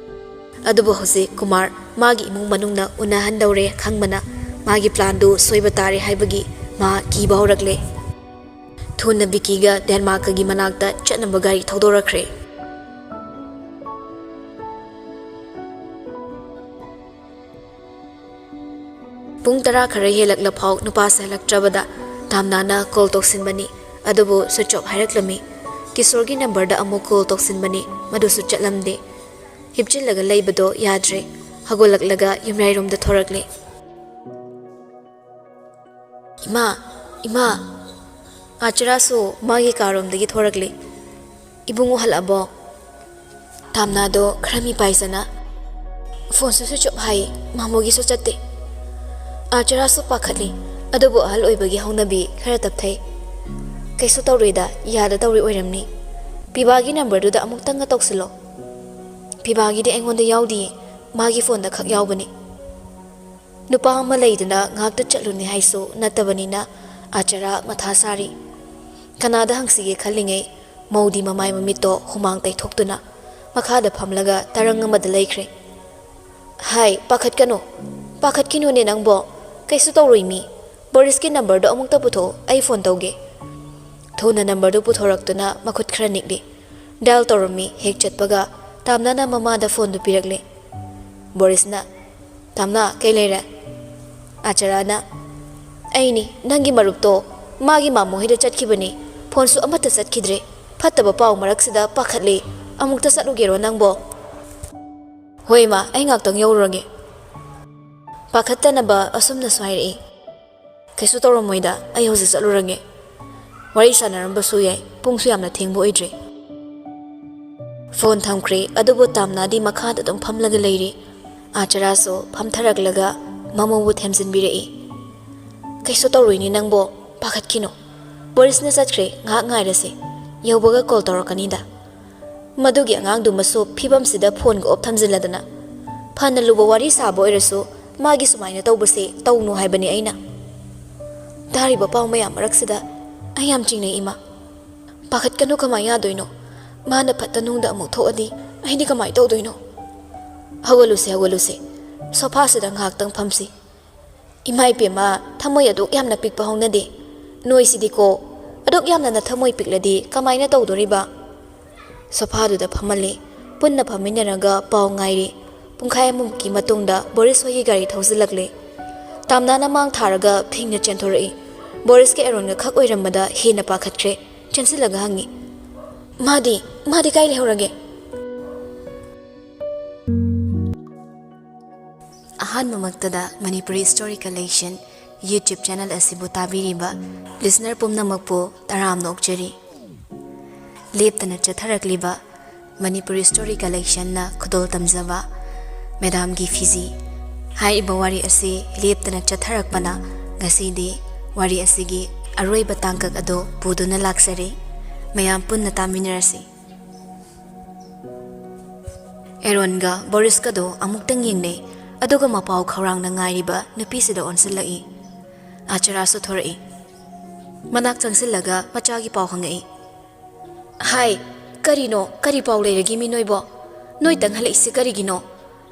ꯑꯗꯨꯕꯨ ꯍꯧꯖꯤꯛ ꯀꯨꯃꯥꯔ ꯃꯥꯒꯤ ꯏꯃꯨꯡ ꯃꯅꯨꯡꯅ ꯎꯅꯍꯟꯗꯧꯔꯦ ꯈꯪꯕꯅ ꯃꯥꯒꯤ ꯄ꯭ꯂꯥꯟꯗꯨ ꯁꯣꯏꯕ ꯇꯥꯔꯦ ꯍꯥꯏꯕꯒꯤ ꯃꯥ ꯀꯤꯕ ꯍꯧꯔꯛꯂꯦ꯫ ꯊꯨꯅ ꯕꯤꯀꯤꯒ ꯗꯦꯟꯃꯥꯔꯛꯀꯒꯤ ꯃꯅꯥꯛꯇ ꯆꯠꯅꯕ ꯒꯥꯔꯤ ꯊꯧꯗꯣꯔꯛꯈ꯭ꯔꯦ꯫ ꯄꯨꯡ ꯇꯔꯥ ꯈꯔ ꯍꯦꯜꯂꯛꯂꯐꯥꯎ ꯅꯨꯄꯥꯁꯦ ꯍꯜꯂꯛꯇ꯭ꯔꯕꯗ ꯇꯥꯝꯅꯥꯅ ꯀꯣꯜ ꯇꯧꯁꯤꯟꯕꯅꯤ, ꯑꯗꯨꯕꯨ ꯁ꯭ꯋꯤꯆ ꯑꯣꯐ ꯍꯥꯏꯔꯛꯂꯝꯃꯤ꯫ ꯀꯤꯁꯣꯔꯒꯤ ꯅꯝꯕꯔꯗ ꯑꯃꯨꯛ ꯀꯣꯜ ꯇꯧꯁꯤꯟꯕꯅꯤ, ꯃꯗꯨꯁꯨ ꯆꯠꯂꯝꯗꯦ꯫ ꯍꯤꯞꯆꯤꯜꯂꯒ ꯂꯩꯕꯗꯣ ꯌꯥꯗ꯭ꯔꯦ꯫ ꯍꯧꯒꯠꯂꯛꯂꯒ ꯌꯨꯝꯌꯥꯏꯔꯣꯝꯗ ꯊꯣꯔꯛꯂꯦ꯫ "ꯏꯃꯥ, ꯏꯃꯥ!" ꯑꯥꯆꯔꯥꯁꯨ ꯃꯥꯒꯤ ꯀꯥꯔꯣꯝꯗꯒꯤ ꯊꯣꯔꯛꯂꯦ꯫ "ꯏꯕꯨꯡꯉꯣ ꯍꯜꯂꯛꯑꯕꯣ?" ꯇꯥꯝꯅꯥꯗꯣ ꯈꯔ ꯃꯤꯄꯥꯏꯖꯅ, "ꯐꯣꯟꯁꯨ ꯁ꯭ꯋꯤꯆ ꯑꯣꯐ ꯍꯥꯏ, ꯃꯥꯃꯣꯒꯤꯁꯨ ꯆꯠꯇꯦ꯫" ꯑꯥꯆꯔꯥꯁꯨ ꯄꯥꯈꯠꯂꯤ, ꯑꯗꯨꯕꯨ ꯑꯍꯜ ꯑꯣꯏꯕꯒꯤ ꯍꯧꯅꯕꯤ ꯈꯔ ꯇꯞꯊꯩ꯫ "ꯀꯩꯁꯨ ꯇꯧꯔꯣꯏꯗ, ꯌꯥꯗ ꯇꯧꯔꯤ ꯑꯣꯏꯔꯝꯅꯤ꯫ ꯄꯤꯕꯥꯒꯤ ꯅꯝꯕꯔꯗꯨꯗ ꯑꯃꯨꯛꯇꯪꯒ ꯇꯧꯁꯤꯜꯂꯣ꯫" "ꯄꯤꯕꯥꯒꯤꯗꯤ ꯑꯩꯉꯣꯟꯗ ꯌꯥꯎꯗꯤꯌꯦ, ꯃꯥꯒꯤ ꯐꯣꯟꯗ ꯈꯛ ꯌꯥꯎꯕꯅꯤ꯫" ꯅꯨꯄꯥ ꯑꯃ ꯂꯩꯗꯅ ꯉꯥꯛꯇ ꯆꯠꯂꯨꯅꯤ ꯍꯥꯏꯁꯨ ꯅꯠꯇꯕꯅꯤꯅ ꯑꯥꯆꯔꯥ ꯃꯊꯥ ꯁꯥꯔꯤ꯫ ꯀꯅꯥꯗ ꯍꯪꯁꯤꯒꯦ ꯈꯜꯂꯤꯉꯩ ꯃꯧꯗꯤ ꯃꯃꯥꯏ ꯃꯃꯤꯠꯇꯣ ꯍꯨꯃꯥꯡ ꯇꯩꯊꯣꯛꯇꯨꯅ ꯃꯈꯥꯗ ꯐꯝꯂꯒ ꯇꯔꯪ ꯑꯃꯗ ꯂꯩꯈ꯭ꯔꯦ꯫ "ꯍꯥꯏ, ꯄꯥꯈꯠꯀꯅꯨ꯫ ꯄꯥꯈꯠꯈꯤꯅꯨꯅꯦ ꯅꯪꯕꯣ꯫ ꯀꯩꯁꯨ ꯇꯧꯔꯣꯏ ꯃꯤ꯫ ꯕꯣꯔꯤꯁꯀꯤ ꯅꯝꯕꯔꯗꯣ ꯑꯃꯨꯛꯇ ꯄꯨꯊꯣꯛꯑꯣ, ꯑꯩ ꯐꯣꯟ ꯇꯧꯒꯦ꯫" ꯊꯨꯅ ꯅꯝꯕꯔꯗꯨ ꯄꯨꯊꯣꯔꯛꯇꯨꯅ ꯃꯈꯨꯠ ꯈꯔ ꯅꯤꯛꯂꯤ꯫ ꯗꯥꯏꯜ ꯇꯧꯔꯝꯃꯤ꯫ ꯍꯦꯛ ꯆꯠꯄꯒ ꯇꯥꯝꯅꯥꯅ ꯃꯃꯥꯗ ꯐꯣꯟꯗꯨ ꯄꯤꯔꯛꯂꯦ꯫ ꯕꯣꯔꯤꯁꯅ, "ꯇꯥꯝꯅꯥ, ꯀꯩ ꯂꯩꯔꯦ?" ꯑꯥꯆꯔꯥꯅ, "ꯑꯩꯅꯤ, ꯅꯪꯒꯤ ꯃꯔꯨꯞꯇꯣ, ꯃꯥꯒꯤ ꯃꯥꯃꯣ ꯍꯣꯏꯗ ꯆꯠꯈꯤꯕꯅꯤ꯫ ꯐꯣꯟꯁꯨ ꯑꯃꯠꯇ ꯆꯠꯈꯤꯗ꯭ꯔꯦ꯫ ꯐꯠꯇꯕ ꯄꯥꯎ ꯃꯔꯛꯁꯤꯗ ꯄꯥꯈꯠꯂꯤ꯫ ꯑꯃꯨꯛꯇ ꯆꯠꯂꯨꯒꯦꯔꯣ ꯅꯪꯕꯣ?" "ꯍꯣꯏ ꯏꯃꯥ, ꯑꯩ ꯉꯥꯛꯇꯪ ꯌꯧꯔꯨꯔꯒꯦ꯫" ꯄꯥꯈꯠꯇꯅꯕ ꯑꯁꯨꯝꯅꯁꯨ ꯍꯥꯏꯔꯛꯏ꯫ "ꯀꯩꯁꯨ ꯇꯧꯔꯝꯃꯣꯏꯗ, ꯑꯩ ꯍꯧꯖꯤꯛ ꯆꯠꯂꯨꯔꯒꯦ꯫ ꯋꯥꯔꯤ ꯁꯥꯟꯅꯔꯝꯕꯁꯨ ꯌꯥꯏ, ꯄꯨꯡꯁꯨ ꯌꯥꯝꯅ ꯊꯦꯡꯕ ꯑꯣꯏꯗ꯭ꯔꯤ꯫" ꯐꯣꯟ ꯊꯝꯈ꯭ꯔꯦ, ꯑꯗꯨꯕꯨ ꯇꯥꯝꯅꯥꯗꯤ ꯃꯈꯥꯗ ꯑꯗꯨꯝ ꯐꯝꯂꯒ ꯂꯩꯔꯤ꯫ ꯑꯥꯆꯔꯥꯁꯨ ꯐꯝꯊꯔꯛꯂꯒ ꯃꯃꯧꯕꯨ ꯊꯦꯝꯖꯤꯟꯕꯤꯔꯛꯏ꯫ "ꯀꯩꯁꯨ ꯇꯧꯔꯣꯏꯅꯦ ꯅꯪꯕꯣ, ꯄꯥꯈꯠꯈꯤꯅꯨ꯫ ꯕꯣꯔꯤꯁꯅ ꯆꯠꯈ꯭ꯔꯦ, ꯉꯥꯏꯍꯥꯛ ꯉꯥꯏꯔꯁꯦ꯫ ꯌꯧꯕꯒ ꯀꯣꯜ ꯇꯧꯔꯛꯀꯅꯤꯗ꯫" ꯃꯗꯨꯒꯤ ꯑꯉꯥꯡꯗꯨꯃꯁꯨ ꯐꯤꯕꯝꯁꯤꯗ ꯐꯣꯟꯒ ꯑꯣꯞ ꯊꯝꯖꯤꯜꯂꯗꯅ꯫ ꯐꯅ ꯂꯨꯕ ꯋꯥꯔꯤ ꯁꯥꯕ ꯑꯣꯏꯔꯁꯨ ꯃꯥꯒꯤ ꯁꯨꯃꯥꯏꯅ ꯇꯧꯕꯁꯦ ꯇꯧꯅꯨ ꯍꯥꯏꯕꯅꯤ ꯑꯩꯅ꯫ ꯇꯥꯔꯤꯕ ꯄꯥꯎ ꯃꯌꯥꯝ ꯃꯔꯛꯁꯤꯗ ꯑꯩ ꯌꯥꯝ ꯆꯤꯡꯅꯩ ꯏꯃꯥ꯫ ꯄꯥꯈꯠꯀꯅꯨ, ꯀꯃꯥꯏ ꯌꯥꯗꯣꯏꯅꯣ? ꯃꯥꯅ ꯐꯠꯇ ꯅꯨꯡꯗ ꯑꯃꯨꯛ ꯊꯣꯛꯑꯗꯤ ꯑꯩꯗꯤ ꯀꯃꯥꯏ ꯇꯧꯗꯣꯏꯅꯣ? ꯍꯧꯒꯠꯂꯨꯁꯦ, ꯍꯧꯒꯠꯂꯨꯁꯦ꯫ ꯁꯣꯐꯥꯁꯤꯗ ꯉꯥꯏꯍꯥꯛꯇꯪ ꯐꯝꯁꯤ꯫ "ꯏꯃꯥ ꯏꯄꯦꯝꯃ, ꯊꯃꯣꯏ ꯑꯗꯨꯛ ꯌꯥꯝꯅ ꯄꯤꯛꯄ ꯍꯧꯅꯗꯦ꯫ ꯅꯣꯏꯁꯤꯗꯤꯀꯣ, ꯑꯗꯨꯛ ꯌꯥꯝꯅ ꯅꯊꯃꯣꯏ ꯄꯤꯛꯂꯗꯤ ꯀꯃꯥꯏꯅ ꯇꯧꯗꯣꯔꯤꯕ?" ꯁꯣꯐꯥꯗꯨꯗ ꯐꯝꯍꯜꯂꯦ꯫ ꯄꯨꯟꯅ ꯐꯝꯃꯤꯟꯅꯔꯒ ꯄꯥꯎ ꯉꯥꯏꯔꯤ꯫ ꯄꯨꯡꯈꯥꯏ ꯑꯃꯃꯨꯛꯀꯤ ꯃꯇꯨꯡꯗ ꯕꯣꯔꯤꯁ ꯍꯣꯏꯒꯤ ꯒꯥꯔꯤ ꯊꯧꯖꯤꯜꯂꯛꯂꯦ꯫ ꯇꯥꯝꯅꯥꯅ ꯃꯥꯡ ꯊꯥꯔꯒ ꯐꯤꯡꯅ ꯆꯦꯟꯊꯣꯔꯛꯏ꯫ ꯕꯣꯔꯤꯁꯀ ꯑꯦꯔꯣꯟꯒ ꯈꯛ ꯑꯣꯏꯔꯝꯕꯗ ꯍꯦꯟꯅ ꯄꯥꯈꯠꯈ꯭ꯔꯦ꯫ ꯆꯦꯟꯁꯤꯜꯂꯒ ꯍꯪꯉꯤ, "ꯃꯥꯗꯤ, ꯃꯥꯗꯤ ꯀꯥꯏ ꯂꯩꯍꯧꯔꯒꯦ?" ꯑꯍꯥꯟꯕꯃꯛꯇꯗ Manipuri Story Collection YouTube channel ꯑꯁꯤꯕꯨ ꯇꯥꯕꯤꯔꯤꯕ listener ꯄꯨꯝꯅꯃꯛꯄꯨ ꯇꯔꯥꯝꯅ ꯑꯣꯛꯆꯔꯤ꯫ ꯂꯦꯞꯇꯅ ꯆꯠꯊꯔꯛꯂꯤꯕ Manipuri Story Collectionꯅ ꯈꯨꯗꯣꯜ ꯇꯝꯖꯕ ꯃꯦꯗꯥꯝꯒꯤ ꯐꯤꯖꯤ ꯍꯥꯏꯔꯤꯕ ꯋꯥꯔꯤ ꯑꯁꯤ ꯂꯦꯞꯇꯅ ꯆꯠꯊꯔꯛꯄꯅ ꯉꯁꯤꯗꯤ ꯋꯥꯔꯤ ꯑꯁꯤꯒꯤ ꯑꯔꯣꯏꯕ ꯇꯥꯡꯀꯛ ꯑꯗꯨ ꯄꯨꯗꯨꯅ ꯂꯥꯛꯆꯔꯤ꯫ ꯃꯌꯥꯝ ꯄꯨꯟꯅ ꯇꯥꯃꯤꯟꯅꯔꯁꯤ꯫ ꯑꯦꯔꯣꯟꯒ ꯕꯣꯔꯤꯁꯀꯗꯣ ꯑꯃꯨꯛꯇꯪ ꯌꯦꯡꯅꯩ, ꯑꯗꯨꯒ ꯃꯄꯥꯎ ꯈꯧꯔꯥꯡꯅ ꯉꯥꯏꯔꯤꯕ ꯅꯨꯄꯤꯁꯤꯗ ꯑꯣꯟꯁꯤꯜꯂꯛꯏ꯫ ꯑꯥꯆꯔꯥꯁꯨ ꯊꯣꯔꯛꯏ꯫ ꯃꯅꯥꯛ ꯆꯪꯁꯤꯜꯂꯒ ꯃꯆꯥꯒꯤ ꯄꯥꯎ ꯍꯪꯉꯛꯏ꯫ "ꯍꯥꯏ, ꯀꯔꯤꯅꯣ? ꯀꯔꯤ ꯄꯥꯎ ꯂꯩꯔꯒꯦ ꯃꯤ ꯅꯣꯏꯕꯣ? ꯅꯣꯏꯇꯪ ꯍꯜꯂꯛꯏꯁꯦ ꯀꯔꯤꯒꯤꯅꯣ?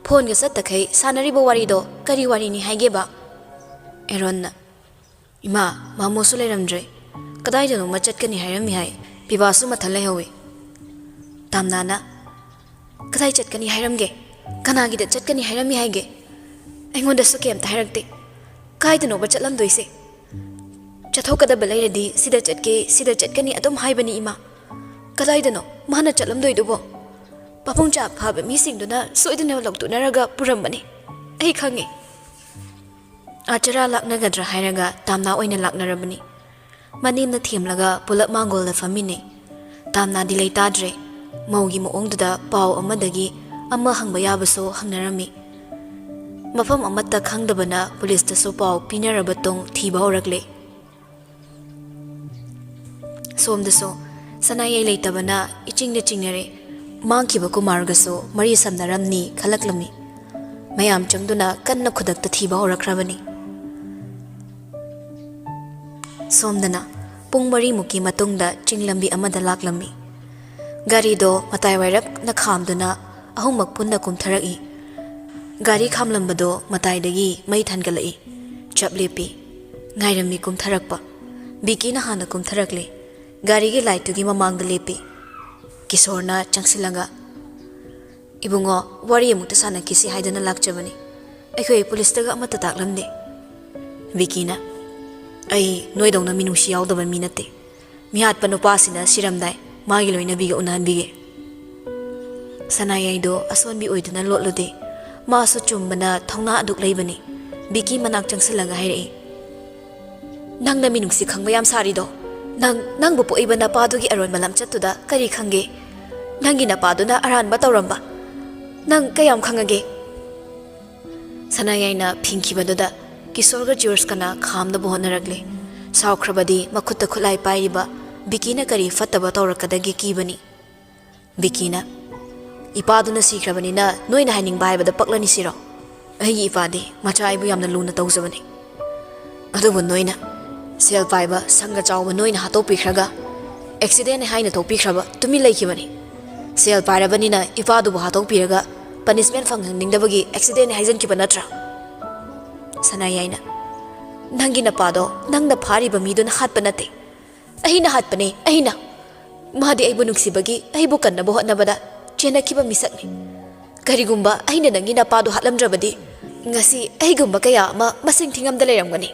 ꯐꯣꯟꯒ ꯆꯠꯇꯈꯩ ꯁꯥꯟꯅꯔꯤꯕ ꯋꯥꯔꯤꯗꯣ ꯀꯔꯤ ꯋꯥꯔꯤꯅꯤ ꯍꯥꯏꯒꯦꯕ?" ꯑꯦꯔꯣꯟꯅ, "ꯏꯃꯥ, ꯃꯥꯃꯣꯁꯨ ꯂꯩꯔꯝꯗ꯭ꯔꯦ꯫ ꯀꯗꯥꯏꯗꯅꯣꯃ ꯆꯠꯀꯅꯤ ꯍꯥꯏꯔꯝꯃꯤ ꯍꯥꯏ꯫ ꯄꯤꯕꯥꯁꯨ ꯃꯊꯟ ꯂꯩꯍꯧꯋꯤ꯫" ꯇꯥꯝꯅꯥꯅ, "ꯀꯗꯥꯏ ꯆꯠꯀꯅꯤ ꯍꯥꯏꯔꯝꯒꯦ? ꯀꯅꯥꯒꯤꯗ ꯆꯠꯀꯅꯤ ꯍꯥꯏꯔꯝꯃꯤ ꯍꯥꯏꯒꯦ? ꯑꯩꯉꯣꯟꯗꯁꯨ ꯀꯩꯝꯇ ꯍꯥꯏꯔꯛꯇꯦ꯫ ꯀꯥꯏꯗꯅꯣꯕ ꯆꯠꯂꯝꯗꯣꯏꯁꯦ? ꯆꯠꯊꯣꯛꯀꯗꯕ ꯂꯩꯔꯗꯤ ꯁꯤꯗ ꯆꯠꯀꯦ, ꯁꯤꯗ ꯆꯠꯀꯅꯤ ꯑꯗꯨꯝ ꯍꯥꯏꯕꯅꯤ ꯏꯃꯥ꯫ ꯀꯗꯥꯏꯗꯅꯣ ꯃꯥꯅ ꯆꯠꯂꯝꯗꯣꯏꯗꯨꯕꯣ? ꯄꯥꯕꯨꯡ ꯆꯥ ꯐꯥꯕ ꯃꯤꯁꯤꯡꯗꯨꯅ ꯁꯣꯏꯗꯅ ꯂꯧꯊꯣꯛꯅꯔꯒ ꯄꯨꯔꯝꯕꯅꯤ꯫ ꯑꯩ ꯈꯪꯉꯦ꯫" ꯑꯥꯆꯔꯥ ꯂꯥꯛꯅꯒꯗ꯭ꯔꯥ ꯍꯥꯏꯔꯒ ꯇꯥꯝꯅꯥ ꯑꯣꯏꯅ ꯂꯥꯛꯅꯔꯕꯅꯤ꯫ ꯃꯅꯦꯝꯅ ꯊꯦꯝꯂꯒ ꯄꯨꯂꯞ ꯃꯥꯡꯒꯣꯜꯗ ꯐꯝꯃꯤꯟꯅꯩ꯫ ꯇꯥꯝꯅꯥꯗꯤ ꯂꯩꯇꯥꯗ꯭ꯔꯦ꯫ ꯃꯧꯒꯤ ꯃꯑꯣꯡꯗꯨꯗ ꯄꯥꯎ ꯑꯃꯗꯒꯤ ꯑꯃ ꯍꯪꯕ ꯌꯥꯕꯁꯨ ꯍꯪꯅꯔꯝꯃꯤ꯫ ꯃꯐꯝ ꯑꯃꯠꯇ ꯈꯪꯗꯕꯅ ꯄꯨꯂꯤꯁꯇꯁꯨ ꯄꯥꯎ ꯄꯤꯅꯔꯕ ꯇꯨꯡ ꯊꯤꯕ ꯍꯧꯔꯛꯂꯦ꯫ ꯁꯣꯝꯗꯁꯨ ꯁꯅꯥꯌꯥꯏ ꯂꯩꯇꯕꯅ ꯏꯆꯤꯡꯗ ꯆꯤꯡꯅꯔꯦ꯫ ꯃꯥꯡꯈꯤꯕ ꯀꯨꯃꯥꯔꯒꯁꯨ ꯃꯔꯤ ꯁꯝꯅꯔꯝꯅꯤ ꯈꯜꯂꯛꯂꯝꯃꯤ꯫ ꯃꯌꯥꯝ ꯆꯪꯗꯨꯅ ꯀꯟꯅ ꯈꯨꯗꯛꯇ ꯊꯤꯕ ꯍꯧꯔꯛꯈ꯭ꯔꯕꯅꯤ꯫ ꯁꯣꯝꯗꯅ ꯄꯨꯡ ꯃꯔꯤꯃꯨꯛꯀꯤ ꯃꯇꯨꯡꯗ ꯆꯤꯡ ꯂꯝꯕꯤ ꯑꯃꯗ ꯂꯥꯛꯂꯝꯃꯤ꯫ ꯒꯥꯔꯤꯗꯣ ꯃꯇꯥꯏ ꯋꯥꯏꯔꯞꯅ ꯈꯥꯝꯗꯨꯅ ꯑꯍꯨꯝꯃꯛ ꯄꯨꯟꯅ ꯀꯨꯝꯊꯔꯛꯏ꯫ ꯒꯥꯔꯤ ꯈꯥꯝꯂꯝꯕꯗꯣ ꯃꯇꯥꯏꯗꯒꯤ ꯃꯩ ꯊꯥꯟꯒꯠꯂꯛꯏ꯫ ꯆꯞ ꯂꯦꯞꯄꯤ꯫ ꯉꯥꯏꯔꯝꯃꯤ ꯀꯨꯝꯊꯔꯛꯄ꯫ ꯕꯤꯀꯤꯅ ꯍꯥꯟꯅ ꯀꯨꯝꯊꯔꯛꯂꯦ꯫ ꯒꯥꯔꯤꯒꯤ ꯂꯥꯏꯠꯇꯨꯒꯤ ꯃꯃꯥꯡꯗ ꯂꯦꯞꯄꯤ꯫ ꯀꯤꯁꯣꯔꯅ ꯆꯪꯁꯤꯜꯂꯒ, "ꯏꯕꯨꯡꯉꯣ, ꯋꯥꯔꯤ ꯑꯃꯨꯛꯇ ꯁꯥꯟꯅꯈꯤꯁꯤ ꯍꯥꯏꯗꯅ ꯂꯥꯛꯆꯕꯅꯤ꯫ ꯑꯩꯈꯣꯏ ꯄꯨꯂꯤꯁꯇꯒ ꯑꯃꯠꯇ ꯇꯥꯛꯂꯝꯗꯦ꯫" ꯕꯤꯀꯤꯅ, "ꯑꯩ ꯅꯣꯏꯗꯧꯅ ꯃꯤꯅꯨꯡꯁꯤ ꯌꯥꯎꯗꯕ ꯃꯤ ꯅꯠꯇꯦ꯫ ꯃꯤꯍꯥꯠꯄ ꯅꯨꯄꯥꯁꯤꯅ ꯁꯤꯔꯝꯗꯥꯏ ꯃꯥꯒꯤ ꯂꯣꯏꯅꯕꯤꯒ ꯎꯅꯍꯟꯕꯤꯒꯦ꯫" ꯁꯅꯥꯌꯥꯏꯗꯣ ꯑꯁꯣꯟꯕꯤ ꯑꯣꯏꯗꯨꯅ ꯂꯣꯠꯂꯨꯗꯦ꯫ ꯃꯥꯁꯨ ꯆꯨꯝꯕꯅ ꯊꯧꯅꯥ ꯑꯗꯨꯛ ꯂꯩꯕꯅꯤ꯫ ꯕꯤꯀꯤ ꯃꯅꯥꯛ ꯆꯪꯁꯤꯜꯂꯒ ꯍꯥꯏꯔꯛꯏ, "ꯅꯪꯅ ꯃꯤꯅꯨꯡꯁꯤ ꯈꯪꯕ ꯌꯥꯝ ꯁꯥꯔꯤꯗꯣ? ꯅꯪ, ꯅꯪꯕꯨ ꯄꯣꯛꯏꯕ ꯅꯄꯥꯗꯨꯒꯤ ꯑꯔꯣꯟꯕ ꯂꯝꯆꯠꯇꯨꯗ ꯀꯔꯤ ꯈꯪꯒꯦ? ꯅꯪꯒꯤ ꯅꯄꯥꯗꯨꯅ ꯑꯔꯥꯟꯕ ꯇꯧꯔꯝꯕ ꯅꯪ ꯀꯌꯥꯝ ꯈꯪꯉꯒꯦ?" ꯁꯅꯥꯌꯥꯏꯅ ꯐꯤꯡꯈꯤꯕꯗꯨꯗ ꯀꯤꯁꯣꯔꯒ ꯖꯣꯔꯖꯀꯅ ꯈꯥꯝꯅꯕ ꯍꯣꯠꯅꯔꯛꯂꯦ꯫ ꯁꯥꯎꯈ꯭ꯔꯕꯗꯤ ꯃꯈꯨꯠꯇ ꯈꯨꯠꯂꯥꯏ ꯄꯥꯏꯔꯤꯕ ꯕꯤꯀꯤꯅ ꯀꯔꯤ ꯐꯠꯇꯕ ꯇꯧꯔꯛꯀꯗꯒꯦ ꯀꯤꯕꯅꯤ꯫ ꯕꯤꯀꯤꯅ, "ꯏꯄꯥꯗꯨꯅ ꯁꯤꯈ꯭ꯔꯕꯅꯤꯅ ꯅꯣꯏꯅ ꯍꯥꯏꯅꯤꯡꯕ ꯍꯥꯏꯕꯗ ꯄꯛꯂꯅꯤ ꯁꯤꯔꯣ? ꯑꯩꯒꯤ ꯏꯄꯥꯗꯤ ꯃꯆꯥ ꯑꯩꯕꯨ ꯌꯥꯝꯅ ꯂꯨꯅ ꯇꯧꯖꯕꯅꯤ꯫ ꯑꯗꯨꯕꯨ ꯅꯣꯏꯅ, ꯁꯦꯜ ꯄꯥꯏꯕ ꯁꯪꯒ ꯆꯥꯎꯕ ꯅꯣꯏꯅ ꯍꯥꯠꯇꯣꯛꯄꯤꯈ꯭ꯔꯒ, ꯑꯦꯛꯁꯤꯗꯦꯟꯅꯤ ꯍꯥꯏꯅ ꯊꯣꯛꯄꯤꯈ꯭ꯔꯕ ꯇꯨꯃꯤꯟ ꯂꯩꯈꯤꯕꯅꯤ꯫ ꯁꯦꯜ ꯄꯥꯏꯔꯕꯅꯤꯅ ꯏꯄꯥꯗꯨꯕꯨ ꯍꯥꯠꯇꯣꯛꯄꯤꯔꯒ ꯄꯅꯤꯁꯃꯦꯟ ꯐꯪꯍꯟꯅꯤꯡꯗꯕꯒꯤ ꯑꯦꯛꯁꯤꯗꯦꯟꯅꯤ ꯍꯥꯏꯖꯟꯈꯤꯕ ꯅꯠꯇ꯭ꯔꯥ?" ꯁꯅꯥꯌꯥꯏꯅ, "ꯅꯪꯒꯤ ꯅꯄꯥꯗꯣ ꯅꯪꯅ ꯐꯥꯔꯤꯕ ꯃꯤꯗꯨꯅ ꯍꯥꯠꯄ ꯅꯠꯇꯦ꯫ ꯑꯩꯅ ꯍꯥꯠꯄꯅꯦ, ꯑꯩꯅ꯫ ꯃꯥꯗꯤ ꯑꯩꯕꯨ ꯅꯨꯡꯁꯤꯕꯒꯤ ꯑꯩꯕꯨ ꯀꯟꯅꯕ ꯍꯣꯠꯅꯕꯗ ꯆꯦꯟꯅꯈꯤꯕ ꯃꯤꯁꯛꯅꯤ꯫ ꯀꯔꯤꯒꯨꯝꯕ ꯑꯩꯅ ꯅꯪꯒꯤ ꯅꯄꯥꯗꯨ ꯍꯥꯠꯂꯝꯗ꯭ꯔꯕꯗꯤ ꯉꯁꯤ ꯑꯩꯒꯨꯝꯕ ꯀꯌꯥ ꯑꯃ ꯃꯁꯤꯡ ꯊꯤꯉꯝꯗ ꯂꯩꯔꯝꯒꯅꯤ꯫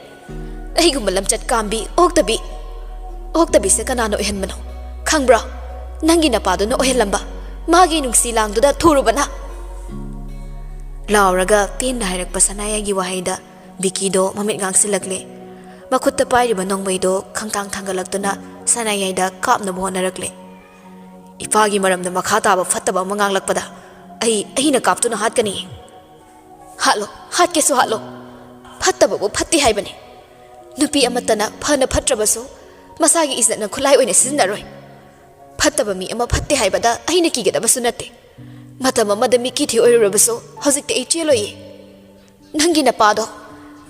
ꯑꯩꯒꯨꯝꯕ ꯂꯝꯆꯠ ꯀꯥꯝꯕꯤ, ꯑꯣꯛꯇꯕꯤ, ꯑꯣꯛꯇꯕꯤꯁꯦ ꯀꯅꯥꯅ ꯑꯣꯏꯍꯟꯕꯅꯣ? ꯈꯪꯕ꯭ꯔꯥ? ꯅꯪꯒꯤ ꯅꯄꯥꯗꯨꯅ ꯑꯣꯏꯍꯜꯂꯝꯕ꯫ ꯃꯥꯒꯤ ꯅꯨꯡꯁꯤ ꯂꯥꯡꯗꯨꯗ ꯊꯨꯔꯨꯕꯅ!" ꯂꯥꯎꯔꯒ ꯄꯦꯟꯅ ꯍꯥꯏꯔꯛꯄ ꯁꯅꯥꯌꯥꯏꯒꯤ ꯋꯥꯍꯩꯗ ꯕꯤꯀꯤꯗꯣ ꯃꯃꯤꯠ ꯉꯥꯡꯁꯤꯜꯂꯛꯂꯦ꯫ ꯃꯈꯨꯠꯇ ꯄꯥꯏꯔꯤꯕ ꯅꯣꯡꯃꯩꯗꯣ ꯈꯪꯊꯥꯡ ꯊꯥꯡꯒꯠꯂꯛꯇꯨꯅ ꯁꯅꯥꯌꯥꯏꯗ ꯀꯥꯞꯅꯕ ꯍꯣꯠꯅꯔꯛꯂꯦ꯫ "ꯏꯄꯥꯒꯤ ꯃꯔꯝꯗ ꯃꯈꯥ ꯇꯥꯕ ꯐꯠꯇꯕ ꯑꯃ ꯉꯥꯡꯂꯛꯄꯗ ꯑꯩ, ꯑꯩꯅ ꯀꯥꯞꯇꯨꯅ ꯍꯥꯠꯀꯅꯤ꯫ ꯍꯥꯠꯂꯣ, ꯍꯥꯠꯀꯦꯁꯨ ꯍꯥꯠꯂꯣ꯫ ꯐꯠꯇꯕꯕꯨ ꯐꯠꯇꯦ ꯍꯥꯏꯕꯅꯤ꯫ ꯅꯨꯄꯤ ꯑꯃꯠꯇꯅ ꯐꯅ ꯐꯠꯇ꯭ꯔꯕꯁꯨ ꯃꯁꯥꯒꯤ ꯏꯖꯠꯅ ꯈꯨꯠꯂꯥꯏ ꯑꯣꯏꯅ ꯁꯤꯖꯤꯟꯅꯔꯣꯏ꯫ ꯐꯠꯇꯕ ꯃꯤ ꯑꯃ ꯐꯠꯇꯦ ꯍꯥꯏꯕꯗ ꯑꯩꯅ ꯀꯤꯒꯗꯕꯁꯨ ꯅꯠꯇꯦ꯫ ꯃꯇꯝ ꯑꯃꯗ ꯃꯤꯀꯤ ꯊꯤ ꯑꯣꯏꯔꯨꯔꯕꯁꯨ ꯍꯧꯖꯤꯛꯇꯤ ꯑꯩ ꯆꯦꯜꯂꯣꯏꯌꯦ꯫ ꯅꯪꯒꯤ ꯅꯄꯥꯗꯣ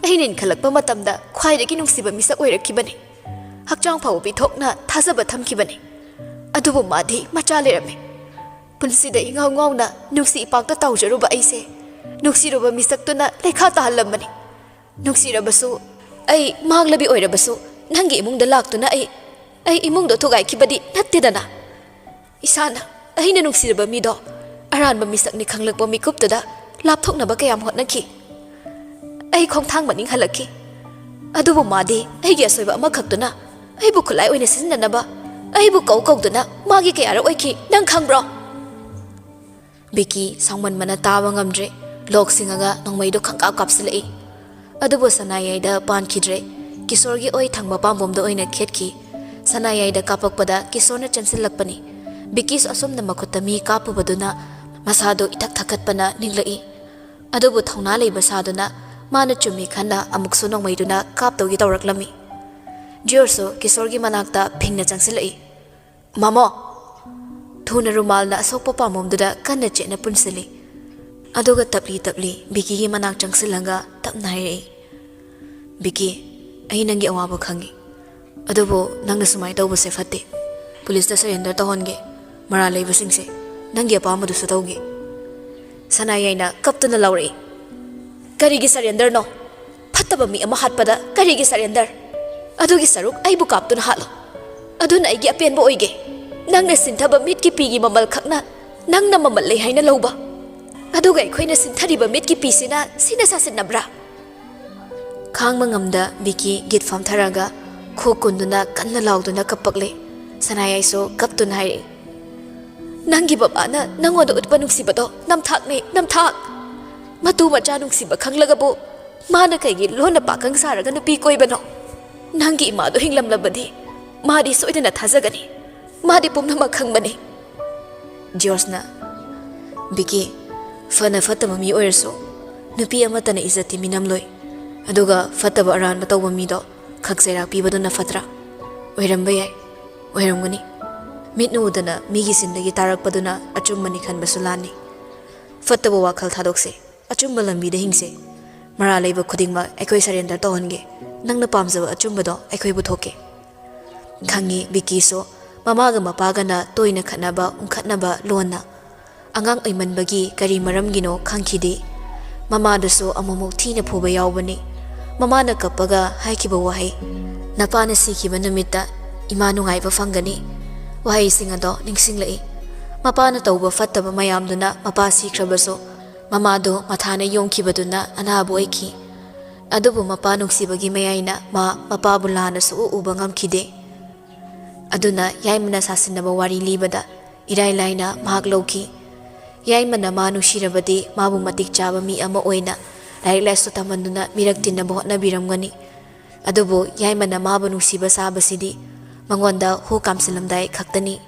ꯑꯩꯅ ꯏꯟꯈꯠꯂꯛꯄ ꯃꯇꯝꯗ ꯈ꯭ꯋꯥꯏꯗꯒꯤ ꯅꯨꯡꯁꯤꯕ ꯃꯤꯁꯛ ꯑꯣꯏꯔꯛꯈꯤꯕꯅꯤ꯫ ꯍꯛꯆꯥꯡ ꯐꯕ ꯄꯤꯊꯣꯛꯅ ꯊꯥꯖꯕ ꯊꯝꯈꯤꯕꯅꯤ꯫ ꯑꯗꯨꯕꯨ ꯃꯥꯗꯤ ꯃꯆꯥ ꯂꯩꯔꯝꯃꯤ꯫ ꯄꯨꯟꯁꯤꯗ ꯏꯉꯥꯎ ꯉꯥꯎꯅ ꯅꯨꯡꯁꯤ ꯏꯄꯥꯛꯇ ꯇꯥꯎꯖꯔꯨꯕ ꯑꯩꯁꯦ ꯅꯨꯡꯁꯤꯔꯨꯕ ꯃꯤꯁꯛꯇꯨꯅ ꯂꯩꯈꯥ ꯇꯥꯍꯜꯂꯝꯕꯅꯤ꯫ ꯅꯨꯡꯁꯤꯔꯕꯁꯨ, ꯑꯩ ꯃꯥꯡꯂꯕꯤ ꯑꯣꯏꯔꯕꯁꯨ, ꯅꯪꯒꯤ ꯏꯃꯨꯡꯗ ꯂꯥꯛꯇꯨꯅ ꯑꯩ, ꯑꯩ ꯏꯃꯨꯡꯗꯣ ꯊꯨꯒꯥꯏꯈꯤꯕꯗꯤ ꯅꯠꯇꯦꯗꯅ꯫ ꯏꯁꯥꯅ ꯑꯩꯅ ꯅꯨꯡꯁꯤꯔꯕ ꯃꯤꯗꯣ ꯑꯔꯥꯟꯕ ꯃꯤꯁꯛꯅꯤ ꯈꯪꯂꯛꯄ ꯃꯤꯀꯨꯞꯇꯨꯗ ꯂꯥꯞꯊꯣꯛꯅꯕ ꯀꯌꯥꯝ ꯍꯣꯠꯅꯈꯤ꯫ ꯑꯩ ꯈꯣꯡꯊꯥꯡ ꯃꯅꯤꯡ ꯍꯜꯂꯛꯈꯤ꯫ ꯑꯗꯨꯕꯨ ꯃꯥꯗꯤ ꯑꯩꯒꯤ ꯑꯁꯣꯏꯕ ꯑꯃꯈꯛꯇꯨꯅ ꯑꯩꯕꯨ ꯈꯨꯠꯂꯥꯏ ꯑꯣꯏꯅ ꯁꯤꯖꯤꯟꯅꯅꯕ ꯑꯩꯕꯨ ꯀꯧ ꯀꯧꯗꯨꯅ ꯃꯥꯒꯤ ꯀꯌꯥꯔꯛ ꯑꯣꯏꯈꯤ, ꯅꯪ ꯈꯪꯕ꯭ꯔꯣ? ꯕꯤꯀꯤ ꯁꯥꯎꯃꯟꯕꯅ ꯇꯥꯕ ꯉꯝꯗ꯭ꯔꯦ꯫ ꯂꯣꯛ ꯁꯤꯡꯉꯒ ꯅꯣꯡꯃꯩꯗꯣ ꯈꯪꯀꯥꯞ ꯀꯥꯞꯁꯤꯜꯂꯛꯏ꯫ ꯑꯗꯨꯕꯨ ꯁꯅꯥꯌꯥꯏꯗ ꯄꯥꯟꯈꯤꯗ꯭ꯔꯦ꯫ ꯀꯤꯁꯣꯔꯒꯤ ꯑꯣꯏ ꯊꯪꯕ ꯄꯥꯝꯕꯣꯝꯗ ꯑꯣꯏꯅ ꯈꯦꯠꯈꯤ꯫ ꯁꯅꯥꯌꯥꯏꯗ ꯀꯥꯞꯄꯛꯄꯗ ꯀꯤꯁꯣꯔꯅ ꯆꯦꯟꯁꯤꯜꯂꯛꯄꯅꯤ꯫ ꯕꯤꯀꯤꯁꯨ ꯑꯁꯣꯝꯗ ꯃꯈꯨꯠꯇ ꯃꯤ ꯀꯥꯞꯄꯨꯕꯗꯨꯅ ꯃꯁꯥꯗꯨ ꯏꯊꯛ ꯊꯛꯀꯠꯄꯅ ꯅꯤꯛꯂꯛꯏ꯫ ꯑꯗꯨꯕꯨ ꯊꯧꯅꯥ ꯂꯩꯕ ꯁꯥꯗꯨꯅ ꯃꯥꯅ ꯆꯨꯝꯃꯤ ꯈꯟꯅ ꯑꯃꯨꯛꯁꯨ ꯅꯣꯡꯃꯩꯗꯨꯅ ꯀꯥꯞꯇꯧꯒꯤ ꯇꯧꯔꯛꯂꯝꯃꯤ꯫ ꯖꯤꯌꯣꯔꯁꯨ ꯀꯤꯁꯣꯔꯒꯤ ꯃꯅꯥꯛꯇ ꯐꯤꯡꯅ ꯆꯪꯁꯤꯜꯂꯛꯏ꯫ "ꯃꯃꯣ!" ꯊꯨꯅ ꯔꯨꯃꯥꯜꯅ ꯑꯁꯣꯛꯄ ꯄꯥꯝꯕꯣꯝꯗꯨꯗ ꯀꯟꯅ ꯆꯦꯠꯅ ꯄꯨꯟꯁꯤꯜꯂꯤ꯫ ꯑꯗꯨꯒ ꯇꯞꯂꯤ ꯇꯞꯂꯤ ꯕꯤꯀꯤꯒꯤ ꯃꯅꯥꯛ ꯆꯪꯁꯤꯜꯂꯒ ꯇꯞꯅ ꯍꯥꯏꯔꯛꯏ, "ꯕꯤꯀꯤ, ꯑꯩ ꯅꯪꯒꯤ ꯑꯋꯥꯕ ꯈꯪꯉꯤ꯫ ꯑꯗꯨꯕꯨ ꯅꯪꯅ ꯁꯨꯃꯥꯏꯅ ꯇꯧꯕꯁꯦ ꯐꯠꯇꯦ꯫ ꯄꯨꯂꯤꯁꯇ ꯁꯔꯦꯟꯗꯔ ꯇꯧꯍꯟꯒꯦ꯫ ꯃꯔꯥꯜ ꯂꯩꯕꯁꯤꯡꯁꯦ ꯅꯪꯒꯤ ꯑꯄꯥꯝꯕꯗꯨꯁꯨ ꯇꯧꯒꯦ꯫" ꯁꯅꯥꯌꯥꯏꯅ ꯀꯞꯇꯨꯅ ꯂꯥꯎꯔꯛꯏ, "ꯀꯔꯤꯒꯤ ꯁꯔꯦꯟꯗꯔꯅꯣ? ꯐꯠꯇꯕ ꯃꯤ ꯑꯃ ꯍꯥꯠꯄꯗ ꯀꯔꯤꯒꯤ ꯁꯔꯦꯟꯗꯔ? ꯑꯗꯨꯒꯤ ꯁꯔꯨꯛ ꯑꯩꯕꯨ ꯀꯥꯞꯇꯨꯅ ꯍꯥꯠꯂꯣ꯫ ꯑꯗꯨꯅ ꯑꯩꯒꯤ ꯑꯄꯦꯟꯕ ꯑꯣꯏꯒꯦ꯫ ꯅꯪꯅ ꯁꯤꯟꯊꯕ ꯃꯤꯠꯀꯤ ꯄꯤꯒꯤ ꯃꯃꯜ ꯈꯛꯅ ꯅꯪꯅ ꯃꯃꯜ ꯂꯩ ꯍꯥꯏꯅ ꯂꯧꯕ꯫ ꯑꯗꯨꯒ ꯑꯩꯈꯣꯏꯅ ꯁꯤꯟꯊꯔꯤꯕ ꯃꯤꯠꯀꯤ ꯄꯤꯁꯤꯅ ꯁꯤꯅ ꯁꯥꯁꯤꯟꯅꯕ꯭ꯔꯥ?" ꯈꯥꯡꯕ ꯉꯝꯗ ꯕꯤꯀꯤ ꯒꯤꯠ ꯐꯝꯊꯔꯒ ꯈꯨ ꯀꯨꯟꯗꯨꯅ ꯀꯟꯅ ꯂꯥꯎꯗꯨꯅ ꯀꯞꯄꯛꯂꯦ꯫ ꯁꯅꯥꯌꯥꯏꯁꯨ ꯀꯞꯇꯨꯅ ꯍꯥꯏꯔꯛꯏ, "ꯅꯪꯒꯤ ꯕꯕꯥꯅ ꯅꯪꯉꯣꯟꯗ ꯎꯠꯄ ꯅꯨꯡꯁꯤꯕꯗꯣ ꯅꯝꯊꯥꯛꯅꯦ, ꯅꯝꯊꯥꯛ꯫ ꯃꯇꯨ ꯃꯆꯥ ꯅꯨꯡꯁꯤꯕ ꯈꯪꯂꯒꯕꯨ ꯃꯥꯅ ꯀꯩꯒꯤ ꯂꯣꯟꯅ ꯄꯥꯈꯪ ꯁꯥꯔꯒ ꯅꯨꯄꯤ ꯀꯣꯏꯕꯅꯣ? ꯅꯪꯒꯤ ꯏꯃꯥꯗꯣ ꯍꯤꯡꯂꯝꯂꯕꯗꯤ ꯃꯥꯗꯤ ꯁꯣꯏꯗꯅ ꯊꯥꯖꯒꯅꯤ꯫ ꯃꯥꯗꯤ ꯄꯨꯝꯅꯃꯛ ꯈꯪꯕꯅꯤ꯫" ꯖꯤꯌꯣꯔꯖꯅ, "ꯕꯤꯀꯤ, ꯐꯅ ꯐꯠꯇꯕ ꯃꯤ ꯑꯣꯏꯔꯁꯨ ꯅꯨꯄꯤ ꯑꯃꯠꯇꯅ ꯏꯖꯠꯇꯤ ꯃꯤꯅꯝꯂꯣꯏ꯫ ꯑꯗꯨꯒ ꯐꯠꯇꯕ ꯑꯔꯥꯟꯕ ꯇꯧꯕ ꯃꯤꯗꯣ ꯈꯛ ꯆꯩꯔꯥꯛ ꯄꯤꯕꯗꯨꯅ ꯐꯠꯇ꯭ꯔꯥ? ꯑꯣꯏꯔꯝꯕ ꯌꯥꯏ, ꯑꯣꯏꯔꯝꯒꯅꯤ꯫ ꯃꯤꯠꯅ ꯎꯗꯅ ꯃꯤꯒꯤ ꯆꯤꯟꯗꯒꯤ ꯇꯥꯔꯛꯄꯗꯨꯅ ꯑꯆꯨꯝꯕꯅꯤ ꯈꯟꯕꯁꯨ ꯂꯥꯟꯅꯤ꯫ ꯐꯠꯇꯕ ꯋꯥꯈꯜ ꯊꯥꯗꯣꯛꯁꯦ, ꯑꯆꯨꯝꯕ ꯂꯝꯕꯤꯗ ꯍꯤꯡꯁꯦ꯫ ꯃꯔꯥꯜ ꯂꯩꯕ ꯈꯨꯗꯤꯡꯃꯛ ꯑꯩꯈꯣꯏ ꯁꯔꯦꯟꯗꯔ ꯇꯧꯍꯟꯒꯦ꯫ ꯅꯪꯅ ꯄꯥꯝꯖꯕ ꯑꯆꯨꯝꯕꯗꯣ ꯑꯩꯈꯣꯏ ꯄꯨꯊꯣꯛꯀꯦ꯫" ꯈꯪꯉꯤ, ꯕꯤꯀꯤꯁꯨ ꯃꯃꯥꯒ ꯃꯄꯥꯒꯅ ꯇꯣꯏꯅ ꯈꯠꯅꯕ, ꯎꯪꯈꯠꯅꯕ ꯂꯣꯟꯅ꯫ ꯑꯉꯥꯡ ꯑꯣꯏꯃꯟꯕꯒꯤ ꯀꯔꯤ ꯃꯔꯝꯒꯤꯅꯣ ꯈꯪꯈꯤꯗꯦ꯫ ꯃꯃꯥꯗꯨꯁꯨ ꯑꯃꯨꯛꯃꯨꯛ ꯊꯤꯅ ꯐꯨꯕ ꯌꯥꯎꯕꯅꯤ꯫ ꯃꯃꯥꯅ ꯀꯞꯄꯒ ꯍꯥꯏꯈꯤꯕ ꯋꯥꯍꯩ, "ꯅꯄꯥꯅ ꯁꯤꯈꯤꯕ ꯅꯨꯃꯤꯠꯇ ꯏꯃꯥ ꯅꯨꯡꯉꯥꯏꯕ ꯐꯪꯒꯅꯤ", ꯋꯥꯍꯩꯁꯤꯡ ꯑꯗꯣ ꯅꯤꯡꯁꯤꯡꯂꯛꯏ꯫ ꯃꯄꯥꯅ ꯇꯧꯕ ꯐꯠꯇꯕ ꯃꯌꯥꯝꯗꯨꯅ ꯃꯄꯥ ꯁꯤꯈ꯭ꯔꯕꯁꯨ, ꯃꯃꯥꯗꯨ ꯃꯊꯥꯅ ꯌꯣꯝꯈꯤꯕꯗꯨꯅ ꯑꯅꯥꯕ ꯑꯣꯏꯈꯤ꯫ ꯑꯗꯨꯕꯨ ꯃꯄꯥ ꯅꯨꯡꯁꯤꯕꯒꯤ ꯃꯌꯥꯏꯅ ꯃꯥ ꯃꯄꯥꯕꯨ ꯂꯥꯟꯅ ꯁꯨꯛꯎ ꯎꯕ ꯉꯝꯈꯤꯗꯦ꯫ ꯑꯗꯨꯅ ꯌꯥꯏꯃꯅ ꯁꯥꯁꯤꯟꯅꯕ ꯋꯥꯔꯤ ꯂꯤꯕꯗ ꯏꯔꯥꯏ ꯂꯥꯏꯅ ꯃꯍꯥꯛ ꯂꯧꯈꯤ꯫ ꯌꯥꯏꯃꯅ ꯃꯥ ꯅꯨꯡꯁꯤꯔꯕꯗꯤ ꯃꯥꯕꯨ ꯃꯇꯤꯛ ꯆꯥꯕ ꯃꯤ ꯑꯃ ꯑꯣꯏꯅ ꯂꯥꯏꯔꯤꯛ ꯂꯥꯏꯁꯨ ꯇꯝꯍꯟꯗꯨꯅ ꯃꯤꯔꯛ ꯇꯤꯟꯅꯕ ꯍꯣꯠꯅꯕꯤꯔꯝꯒꯅꯤ꯫ ꯑꯗꯨꯕꯨ ꯌꯥꯏꯃꯅ ꯃꯥꯕꯨ ꯅꯨꯡꯁꯤꯕ ꯁꯥꯕꯁꯤꯗꯤ ꯃꯉꯣꯟꯗ ꯍꯨ ꯀꯥꯝꯁꯤꯜꯂꯝꯗꯥꯏ ꯈꯛꯇꯅꯤ꯫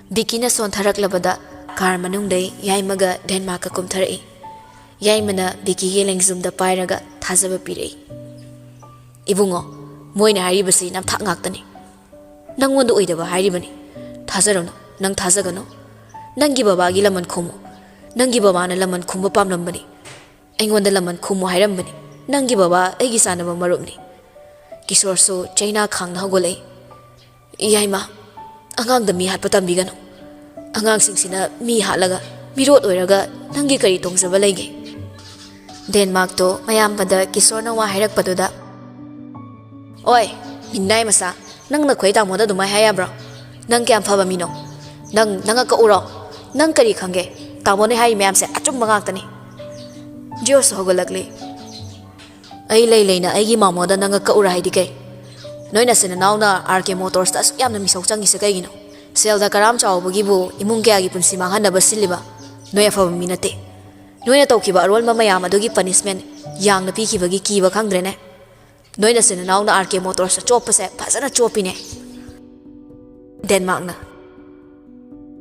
ꯕꯤꯀꯤꯅ ꯁꯣꯟꯊꯔꯛꯂꯕꯗ ꯀꯥꯔ ꯃꯅꯨꯡꯗꯩ ꯌꯥꯏꯃꯒ ꯗꯦꯟꯃꯥꯔꯛꯀ ꯀꯨꯝꯊꯔꯛꯏ꯫ ꯌꯥꯏꯃꯅ ꯕꯤꯀꯤꯒꯤ ꯂꯦꯡꯖꯨꯝꯗ ꯄꯥꯏꯔꯒ ꯊꯥꯖꯕ ꯄꯤꯔꯛꯏ꯫ "ꯏꯕꯨꯡꯉꯣ, ꯃꯣꯏꯅ ꯍꯥꯏꯔꯤꯕꯁꯤ ꯅꯝꯊꯥꯛ ꯉꯥꯛꯇꯅꯤ꯫ ꯅꯪꯉꯣꯟꯗ ꯑꯣꯏꯗꯕ ꯍꯥꯏꯔꯤꯕꯅꯤ꯫ ꯊꯥꯖꯔꯨꯅꯨ, ꯅꯪ ꯊꯥꯖꯒꯅꯨ꯫ ꯅꯪꯒꯤ ꯕꯕꯥꯒꯤ ꯂꯃꯟ ꯈꯨꯝꯃꯨ꯫ ꯅꯪꯒꯤ ꯕꯕꯥꯅ ꯂꯃꯟ ꯈꯨꯝꯕ ꯄꯥꯝꯂꯝꯕꯅꯤ꯫ ꯑꯩꯉꯣꯟꯗ ꯂꯃꯟ ꯈꯨꯝꯃꯨ ꯍꯥꯏꯔꯝꯕꯅꯤ꯫ ꯅꯪꯒꯤ ꯕꯕꯥ ꯑꯩꯒꯤ ꯆꯥꯟꯅꯕ ꯃꯔꯨꯞꯅꯤ꯫" ꯀꯤꯁꯣꯔꯁꯨ ꯆꯩꯅꯥ ꯈꯥꯡꯅ ꯍꯧꯒꯠꯂꯛꯏ꯫ "ꯌꯥꯏꯃ, ꯑꯉꯥꯡꯗ ꯃꯤ ꯍꯥꯠꯄ ꯇꯝꯕꯤꯒꯅꯨ꯫ ꯑꯉꯥꯡꯁꯤꯡꯁꯤꯅ ꯃꯤ ꯍꯥꯠꯂꯒ ꯃꯤꯔꯣꯠ ꯑꯣꯏꯔꯒ ꯅꯪꯒꯤ ꯀꯔꯤ ꯇꯣꯡꯖꯕ ꯂꯩꯒꯦ?" ꯗꯦꯟꯃꯥꯔꯛꯇꯣ ꯃꯌꯥꯝꯕꯗ ꯀꯤꯁꯣꯔꯅ ꯋꯥ ꯍꯥꯏꯔꯛꯄꯗꯨꯗ, "ꯑꯣꯏ, ꯃꯤꯅꯥꯏ ꯃꯆꯥ, ꯅꯪ ꯅꯈꯣꯏ ꯇꯥꯃꯣꯗ ꯑꯗꯨꯃꯥꯏ ꯍꯥꯏ ꯌꯥꯕ꯭ꯔꯣ? ꯅꯪ ꯀꯌꯥꯝ ꯐꯕ ꯃꯤꯅꯣ? ꯅꯪ ꯅꯉꯛ ꯀꯛꯎꯔꯣ? ꯅꯪ ꯀꯔꯤ ꯈꯪꯒꯦ? ꯇꯥꯃꯣꯅ ꯍꯥꯏꯔꯤ ꯃꯌꯥꯝꯁꯦ ꯑꯆꯨꯝꯕ ꯉꯥꯛꯇꯅꯤ꯫" ꯖꯤꯌꯣꯁꯨ ꯍꯧꯒꯠꯂꯛꯂꯤ꯫ "ꯑꯩ ꯂꯩ ꯂꯩꯅ ꯑꯩꯒꯤ ꯃꯥꯃꯣꯗ ꯅꯉꯛ ꯀꯛꯎꯔꯥ ꯍꯥꯏꯗꯤ ꯀꯩ? ꯅꯣꯏ ꯅꯆꯤꯟ ꯅꯅꯥꯎꯅ ꯑꯥꯔ ꯀꯦ ꯃꯣꯇꯣꯔꯁꯇ ꯑꯁꯨꯛ ꯌꯥꯝꯅ ꯃꯤꯁꯧ ꯆꯪꯉꯤꯁꯦ ꯀꯩꯒꯤꯅꯣ? ꯁꯦꯜꯗ ꯀꯔꯥꯝ ꯆꯥꯎꯕꯒꯤꯕꯨ ꯏꯃꯨꯡ ꯀꯌꯥꯒꯤ ꯄꯨꯟꯁꯤ ꯃꯥꯡꯍꯟꯅꯕ ꯁꯤꯜꯂꯤꯕ? ꯅꯣꯏ ꯑꯐꯕ ꯃꯤ ꯅꯠꯇꯦ꯫ ꯅꯣꯏꯅ ꯇꯧꯈꯤꯕ ꯑꯔꯣꯟꯕ ꯃꯌꯥꯝ ꯑꯗꯨꯒꯤ ꯄꯅꯤꯁꯃꯦꯟ ꯌꯥꯡꯅ ꯄꯤꯈꯤꯕꯒꯤ ꯀꯤꯕ ꯈꯪꯗ꯭ꯔꯦꯅꯦ꯫ ꯅꯣꯏ ꯅꯆꯤꯟ ꯅꯅꯥꯎꯅ ꯑꯥꯔ ꯀꯦ ꯃꯣꯇꯣꯔꯁꯇ ꯆꯣꯞꯄꯁꯦ ꯐꯖꯅ ꯆꯣꯞꯄꯤꯅꯦ꯫" ꯗꯦꯟꯃꯥꯔꯛꯅ,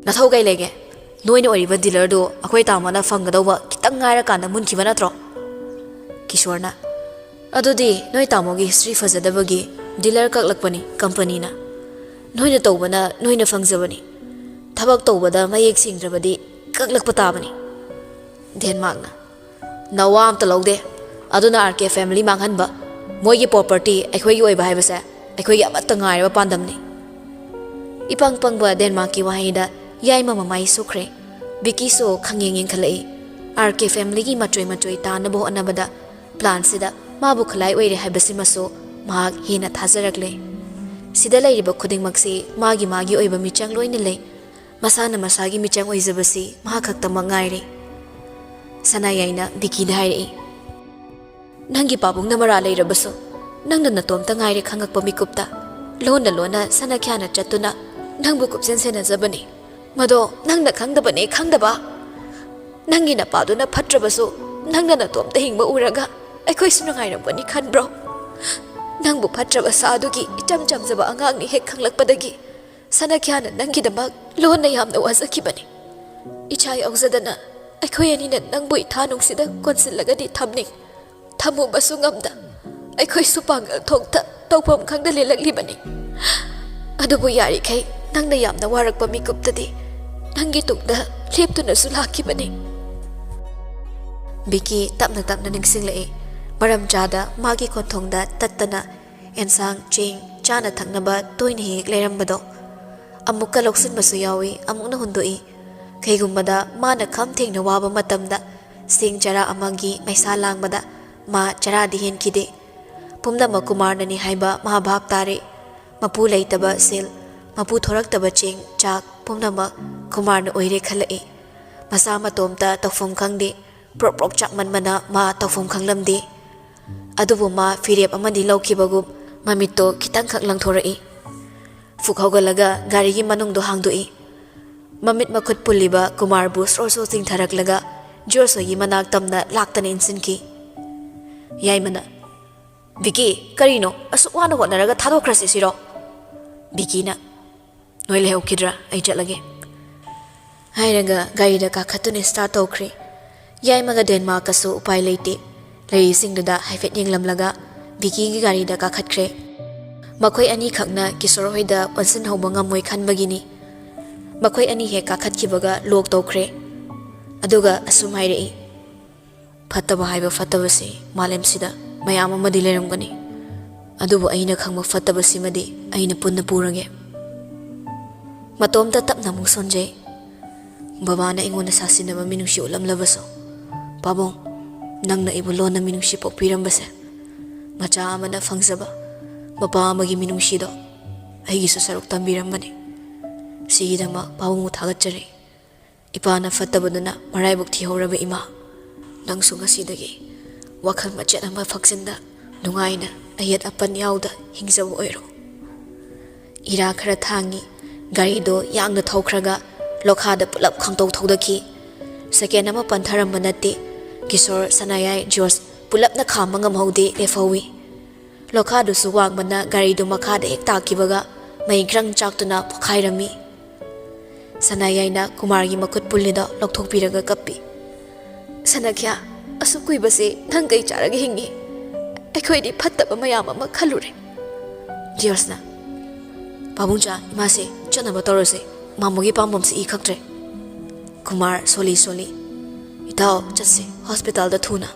"ꯅꯊꯧ ꯀꯩ ꯂꯩꯒꯦ? ꯅꯣꯏꯅ ꯑꯣꯏꯔꯤꯕ ꯗꯤꯂꯔꯗꯨ ꯑꯩꯈꯣꯏ ꯇꯥꯃꯣꯅ ꯐꯪꯒꯗꯧꯕ ꯈꯤꯇꯪ ꯉꯥꯏꯔꯀꯥꯟꯗ ꯃꯨꯟꯈꯤꯕ ꯅꯠꯇ꯭ꯔꯣ?" ꯀꯤꯁꯣꯔꯅ, "ꯑꯗꯨꯗꯤ ꯅꯣꯏ ꯇꯥꯃꯣꯒꯤ ꯍꯤꯁꯇ꯭ꯔꯤ ꯐꯖꯗꯕꯒꯤ ꯗꯤꯂꯔ ꯀꯛꯂꯛꯄꯅꯤ ꯀꯝꯄꯅꯤꯅ꯫ ꯅꯣꯏꯅ ꯇꯧꯕꯅ ꯅꯣꯏꯅ ꯐꯪꯖꯕꯅꯤ꯫ ꯊꯕꯛ ꯇꯧꯕꯗ ꯃꯌꯦꯛ ꯁꯦꯡꯗ꯭ꯔꯕꯗꯤ ꯀꯛꯂꯛꯄ ꯇꯥꯕꯅꯤ꯫" ꯗꯦꯟꯃꯥꯔꯛꯅ, "ꯅꯋꯥ ꯑꯝꯇ ꯂꯧꯗꯦ꯫ ꯑꯗꯨꯅ ꯑꯥꯔ ꯀꯦ ꯐꯦꯃꯤꯂꯤ ꯃꯥꯡꯍꯟꯕ, ꯃꯣꯏꯒꯤ ꯄ꯭ꯔꯣꯄꯔꯇꯤ ꯑꯩꯈꯣꯏꯒꯤ ꯑꯣꯏꯕ ꯍꯥꯏꯕꯁꯦ ꯑꯩꯈꯣꯏꯒꯤ ꯑꯃꯠꯇ ꯉꯥꯏꯔꯕ ꯄꯥꯟꯗꯝꯅꯤ꯫" ꯏꯄꯪ ꯄꯪꯕ ꯗꯦꯟꯃꯥꯔꯛꯀꯤ ꯋꯥꯍꯩꯗ ꯌꯥꯏꯃ ꯃꯃꯥꯏ ꯁꯨꯈ꯭ꯔꯦ꯫ ꯕꯤꯀꯤꯁꯨ ꯈꯪꯌꯦꯡ ꯌꯦꯡꯈꯠꯂꯛꯏ꯫ ꯑꯥꯔ ꯀꯦ ꯐꯦꯃꯤꯂꯤꯒꯤ ꯃꯆꯣꯏ ꯃꯆꯣꯏ ꯇꯥꯅꯕ ꯍꯣꯠꯅꯕꯗ ꯄ꯭ꯂꯥꯟꯁꯤꯗ ꯃꯥꯕꯨ ꯈꯨꯠꯂꯥꯏ ꯑꯣꯏꯔꯦ ꯍꯥꯏꯕꯁꯤꯃꯁꯨ ꯃꯍꯥꯛ ꯍꯦꯟꯅ ꯊꯥꯖꯔꯛꯂꯦ꯫ ꯁꯤꯗ ꯂꯩꯔꯤꯕ ꯈꯨꯗꯤꯡꯃꯛꯁꯤ ꯃꯥꯒꯤ ꯃꯥꯒꯤ ꯑꯣꯏꯕ ꯃꯤꯆꯪ ꯂꯣꯏꯅ ꯂꯩ꯫ ꯃꯁꯥꯅ ꯃꯁꯥꯒꯤ ꯃꯤꯆꯪ ꯑꯣꯏꯖꯕꯁꯤ ꯃꯍꯥꯛ ꯈꯛꯇꯃꯛ ꯉꯥꯏꯔꯦ꯫ ꯁꯅꯥꯌꯥꯏꯅ ꯕꯤꯀꯤꯗ ꯍꯥꯏꯔꯛꯏ, "ꯅꯪꯒꯤ ꯄꯥꯕꯨꯡꯅ ꯃꯔꯥ ꯂꯩꯔꯕꯁꯨ, ꯅꯪꯅ ꯅꯇꯣꯝꯇ ꯉꯥꯏꯔꯦ ꯈꯪꯉꯛꯄ ꯃꯤꯀꯨꯞꯇ꯫ ꯂꯣꯟꯅ ꯂꯣꯟꯅ ꯁꯅꯥꯈ꯭ꯌꯥꯅ ꯆꯠꯇꯨꯅ ꯅꯪꯕꯨ ꯀꯨꯞꯁꯦꯟ ꯁꯦꯟꯅꯖꯕꯅꯤ꯫ ꯃꯗꯣ ꯅꯪꯅ ꯈꯪꯗꯕꯅꯦ, ꯈꯪꯗꯕ꯫ ꯅꯪꯒꯤ ꯅꯄꯥꯗꯨꯅ ꯐꯠꯇ꯭ꯔꯕꯁꯨ, ꯅꯪꯅ ꯅꯇꯣꯝꯇ ꯍꯤꯡꯕ ꯎꯔꯒ ꯑꯩꯈꯣꯏꯁꯨ ꯅꯨꯡꯉꯥꯏꯔꯝꯒꯅꯤ ꯈꯟꯕ꯭ꯔꯣ? ꯅꯪꯕꯨ ꯐꯠꯇ꯭ꯔꯕ ꯁꯥꯗꯨꯒꯤ ꯏꯆꯝ ꯆꯝꯖꯕ ꯑꯉꯥꯡꯅꯤ ꯍꯦꯛ ꯈꯪꯂꯛꯄꯗꯒꯤ ꯁꯅꯥꯈ꯭ꯌꯥꯅ ꯅꯪꯒꯤꯗꯃꯛ ꯂꯣꯟꯅ ꯌꯥꯝꯅ ꯋꯥꯖꯈꯤꯕꯅꯤ꯫ ꯏꯆꯥ ꯌꯥꯎꯖꯗꯅ ꯑꯩꯈꯣꯏ ꯑꯅꯤꯅ ꯅꯪꯕꯨ ꯏꯊꯥ ꯅꯨꯡꯁꯤꯗ ꯀꯣꯟꯁꯤꯜꯂꯒꯗꯤ ꯊꯝꯅꯤꯡ, ꯊꯝꯃꯨꯕꯁꯨ ꯉꯝꯗ ꯑꯩꯈꯣꯏꯁꯨ ꯄꯥꯡꯒꯜ ꯊꯣꯛꯇ ꯇꯧꯐꯝ ꯈꯪꯗ ꯂꯦꯜꯂꯛꯂꯤꯕꯅꯤ꯫ ꯑꯗꯨꯕꯨ ꯌꯥꯔꯤꯈꯩ ꯅꯪꯅ ꯌꯥꯝꯅ ꯋꯥꯔꯛꯄ ꯃꯤꯀꯨꯞꯇꯗꯤ ꯅꯪꯒꯤ ꯇꯨꯡꯗ ꯂꯦꯞꯇꯨꯅꯁꯨ ꯂꯥꯛꯈꯤꯕꯅꯤ꯫" ꯕꯤꯀꯤ ꯇꯞꯅ ꯇꯞꯅ ꯅꯤꯡꯁꯤꯡꯂꯛꯏ꯫ ꯃꯔꯝ ꯆꯥꯗ ꯃꯥꯒꯤ ꯀꯣꯟꯊꯣꯡꯗ ꯇꯠꯇꯅ ꯑꯦꯟꯁꯥꯡ, ꯆꯦꯡ, ꯆꯥꯅ ꯊꯛꯅꯕ ꯇꯣꯏꯅ ꯍꯦꯛ ꯂꯩꯔꯝꯕꯗꯣ꯫ ꯑꯃꯨꯛꯀ ꯂꯧꯁꯤꯟꯕꯁꯨ ꯌꯥꯎꯏ, ꯑꯃꯨꯛꯅ ꯍꯨꯟꯗꯣꯛꯏ꯫ ꯀꯩꯒꯨꯝꯕꯗ ꯃꯥꯅ ꯈꯝ ꯊꯦꯡꯅ ꯋꯥꯕ ꯃꯇꯝꯗ ꯆꯦꯡ ꯆꯔꯥ ꯑꯃꯒꯤ ꯃꯩꯁꯥ ꯂꯥꯡꯕꯗ ꯃꯥ ꯆꯔꯥꯗꯤ ꯍꯦꯟꯈꯤꯗꯦ꯫ ꯄꯨꯝꯅꯃꯛ ꯀꯨꯃꯥꯔꯅꯅꯤ ꯍꯥꯏꯕ ꯃꯥ ꯚꯥꯞ ꯇꯥꯔꯦ꯫ ꯃꯄꯨ ꯂꯩꯇꯕ ꯁꯤꯜ, ꯃꯄꯨ ꯊꯣꯔꯛꯇꯕ ꯆꯦꯡ, ꯆꯥꯛ ꯄꯨꯝꯅꯃꯛ ꯀꯨꯃꯥꯔꯅ ꯑꯣꯏꯔꯦ ꯈꯜꯂꯛꯏ꯫ ꯃꯁꯥ ꯃꯇꯣꯝꯇ ꯇꯧꯐꯝ ꯈꯪꯗꯦ꯫ ꯄ꯭ꯔꯣꯛ ꯄ꯭ꯔꯣꯛ ꯆꯥꯛꯃꯟꯕꯅ ꯃꯥ ꯇꯧꯐꯝ ꯈꯪꯂꯝꯗꯦ꯫ ꯑꯗꯨꯕꯨ ꯃꯥ ꯐꯤꯔꯦꯞ ꯑꯃꯗꯤ ꯂꯧꯈꯤꯕꯒꯨꯝ ꯃꯃꯤꯠꯇꯣ ꯈꯤꯇꯪꯈꯛ ꯂꯪꯊꯣꯔꯛꯏ꯫ ꯐꯨꯛ ꯍꯧꯒꯠꯂꯒ ꯒꯥꯔꯤꯒꯤ ꯃꯅꯨꯡꯗꯣ ꯍꯥꯡꯗꯣꯛꯏ꯫ ꯃꯃꯤꯠ ꯃꯈꯨꯠ ꯄꯨꯜꯂꯤꯕ ꯀꯨꯃꯥꯔꯕꯨ ꯁ꯭ꯔꯣ ꯁ꯭ꯔꯣ ꯆꯤꯡꯊꯔꯛꯂꯒ ꯖꯣꯔꯁꯣꯏꯒꯤ ꯃꯅꯥꯛ ꯇꯝꯅ ꯂꯥꯛꯇꯅ ꯏꯟꯁꯤꯟꯈꯤ꯫ ꯌꯥꯏꯃꯅ, "ꯕꯤꯀꯤ, ꯀꯔꯤꯅꯣ? ꯑꯁꯨꯛ ꯋꯥꯅ ꯍꯣꯠꯅꯔꯒ ꯊꯥꯗꯣꯛꯈ꯭ꯔꯁꯤ ꯁꯤꯔꯣ?" ꯕꯤꯀꯤꯅ, "ꯅꯣꯏ ꯂꯩꯍꯧꯈꯤꯗ꯭ꯔꯥ? ꯑꯩ ꯆꯠꯂꯒꯦ," ꯍꯥꯏꯔꯒ ꯒꯥꯔꯤꯗ ꯀꯥꯈꯠꯇꯨꯅ ꯁ꯭ꯇꯥꯔꯠ ꯇꯧꯈ꯭ꯔꯦ꯫ ꯌꯥꯏꯃꯒ ꯗꯦꯟꯃꯥꯔꯛꯀꯁꯨ ꯎꯄꯥꯏ ꯂꯩꯇꯦ꯫ ꯂꯩꯔꯤꯁꯤꯡꯗꯨꯗ ꯍꯥꯏꯐꯦꯠ ꯌꯦꯡꯂꯝꯂꯒ ꯕꯤꯀꯤꯒꯤ ꯒꯥꯔꯤꯗ ꯀꯥꯈꯠꯈ꯭ꯔꯦ꯫ ꯃꯈꯣꯏ ꯑꯅꯤꯈꯛꯅ ꯀꯤꯁꯣꯔ ꯍꯣꯏꯗ ꯑꯣꯟꯁꯤꯟꯍꯧꯕ ꯉꯝꯃꯣꯏ ꯈꯟꯕꯒꯤꯅꯤ꯫ ꯃꯈꯣꯏ ꯑꯅꯤ ꯍꯦꯛ ꯀꯥꯈꯠꯈꯤꯕꯒ ꯂꯣꯛ ꯇꯧꯈ꯭ꯔꯦ꯫ ꯑꯗꯨꯒ ꯑꯁꯨꯝ ꯍꯥꯏꯔꯛꯏ, "ꯐꯠꯇꯕ ꯍꯥꯏꯕ ꯐꯠꯇꯕꯁꯤ ꯃꯥꯂꯦꯝꯁꯤꯗ ꯃꯌꯥꯝ ꯑꯃꯗꯤ ꯂꯩꯔꯝꯒꯅꯤ, ꯑꯗꯨꯕꯨ ꯑꯩꯅ ꯈꯪꯕ ꯐꯠꯇꯕꯁꯤꯃꯗꯤ ꯑꯩꯅ ꯄꯨꯟꯅ ꯄꯨꯔꯒꯦ꯫" ꯃꯇꯣꯝꯇ ꯇꯞꯅ ꯑꯃꯨꯛ ꯁꯣꯟꯖꯩ꯫ ꯕꯕꯥꯅ ꯑꯩꯉꯣꯟꯗ ꯁꯥꯁꯤꯟꯅꯕ ꯃꯤꯅꯨꯡꯁꯤ ꯎꯠꯂꯝꯂꯕꯁꯨ, ꯄꯥꯕꯨꯡ, ꯅꯪꯅ ꯑꯩꯕꯨ ꯂꯣꯟꯅ ꯃꯤꯅꯨꯡꯁꯤ ꯄꯣꯛꯄꯤꯔꯝꯕꯁꯦ ꯃꯆꯥ ꯑꯃꯅ ꯐꯪꯖꯕ ꯃꯄꯥ ꯑꯃꯒꯤ ꯃꯤꯅꯨꯡꯁꯤꯗꯣ ꯑꯩꯒꯤꯁꯨ ꯁꯔꯨꯛ ꯇꯝꯕꯤꯔꯝꯕꯅꯤ꯫ ꯁꯤꯒꯤꯗꯃꯛ ꯄꯥꯕꯨꯡꯕꯨ ꯊꯥꯒꯠꯆꯔꯤ꯫ ꯏꯄꯥꯅ ꯐꯠꯇꯕꯗꯨꯅ ꯃꯔꯥꯏꯕꯛ ꯊꯤꯍꯧꯔꯕ ꯏꯃꯥ, ꯅꯪꯁꯨ ꯉꯁꯤꯗꯒꯤ ꯋꯥꯈꯜ ꯃꯆꯦꯠ ꯑꯃ ꯐꯛꯆꯤꯟꯗ ꯅꯨꯡꯉꯥꯏꯅ ꯑꯌꯦꯠ ꯑꯄꯟ ꯌꯥꯎꯗ ꯍꯤꯡꯖꯕ ꯑꯣꯏꯔꯣ꯫ ꯏꯔꯥ ꯈꯔ ꯊꯥꯡꯉꯤ꯫ ꯒꯥꯔꯤꯗꯣ ꯌꯥꯡꯅ ꯊꯧꯈ꯭ꯔꯒ ꯂꯣꯈꯥꯗ ꯄꯨꯂꯞ ꯈꯪꯇꯧ ꯊꯧꯗꯈꯤ꯫ ꯁꯦꯀꯦꯟ ꯑꯃ ꯄꯟꯊꯔꯝꯕ ꯅꯠꯇꯦ꯫ ꯀꯤꯁꯣꯔ, ꯁꯅꯥꯌꯥꯏ, ꯖꯣꯔꯖ ꯄꯨꯂꯞꯅ ꯈꯥꯝꯕ ꯉꯝꯍꯧꯗꯦ, ꯂꯦꯞꯍꯧꯋꯤ꯫ ꯂꯣꯈꯥꯗꯨꯁꯨ ꯋꯥꯡꯕꯅ ꯒꯥꯔꯤꯗꯨ ꯃꯈꯥꯗ ꯍꯦꯛ ꯇꯥꯈꯤꯕꯒ ꯃꯩ ꯒ꯭ꯔꯪ ꯆꯥꯛꯇꯨꯅ ꯄꯣꯈꯥꯏꯔꯝꯃꯤ꯫ ꯁꯅꯥꯌꯥꯏꯅ ꯀꯨꯃꯥꯔꯒꯤ ꯃꯈꯨꯠ ꯄꯨꯜꯂꯤꯗꯣ ꯂꯧꯊꯣꯛꯄꯤꯔꯒ ꯀꯞꯄꯤ꯫ "ꯁꯅꯥꯈ꯭ꯌꯥ, ꯑꯁꯨꯛ ꯀꯨꯏꯕꯁꯦ ꯅꯪ ꯀꯩ ꯆꯥꯔꯒ ꯍꯤꯡꯉꯤ? ꯑꯩꯈꯣꯏꯗꯤ ꯐꯠꯇꯕ ꯃꯌꯥꯝ ꯑꯃ ꯈꯜꯂꯨꯔꯦ꯫" ꯖꯤꯌꯣꯁꯅ, "ꯄꯥꯕꯨꯡꯆꯥ, ꯏꯃꯥꯁꯦ ꯆꯠꯅꯕ ꯇꯧꯔꯁꯦ꯫ ꯃꯥꯃꯣꯒꯤ ꯄꯥꯝꯕꯣꯝꯁꯦ ꯏ ꯈꯛꯇ꯭ꯔꯦ꯫" ꯀꯨꯃꯥꯔ ꯁꯣꯜꯂꯤ ꯁꯣꯜꯂꯤ, "ꯏꯇꯥꯎ, ꯆꯠꯁꯦ ꯍꯣꯁꯄꯤꯇꯥꯜꯗ ꯊꯨꯅ꯫"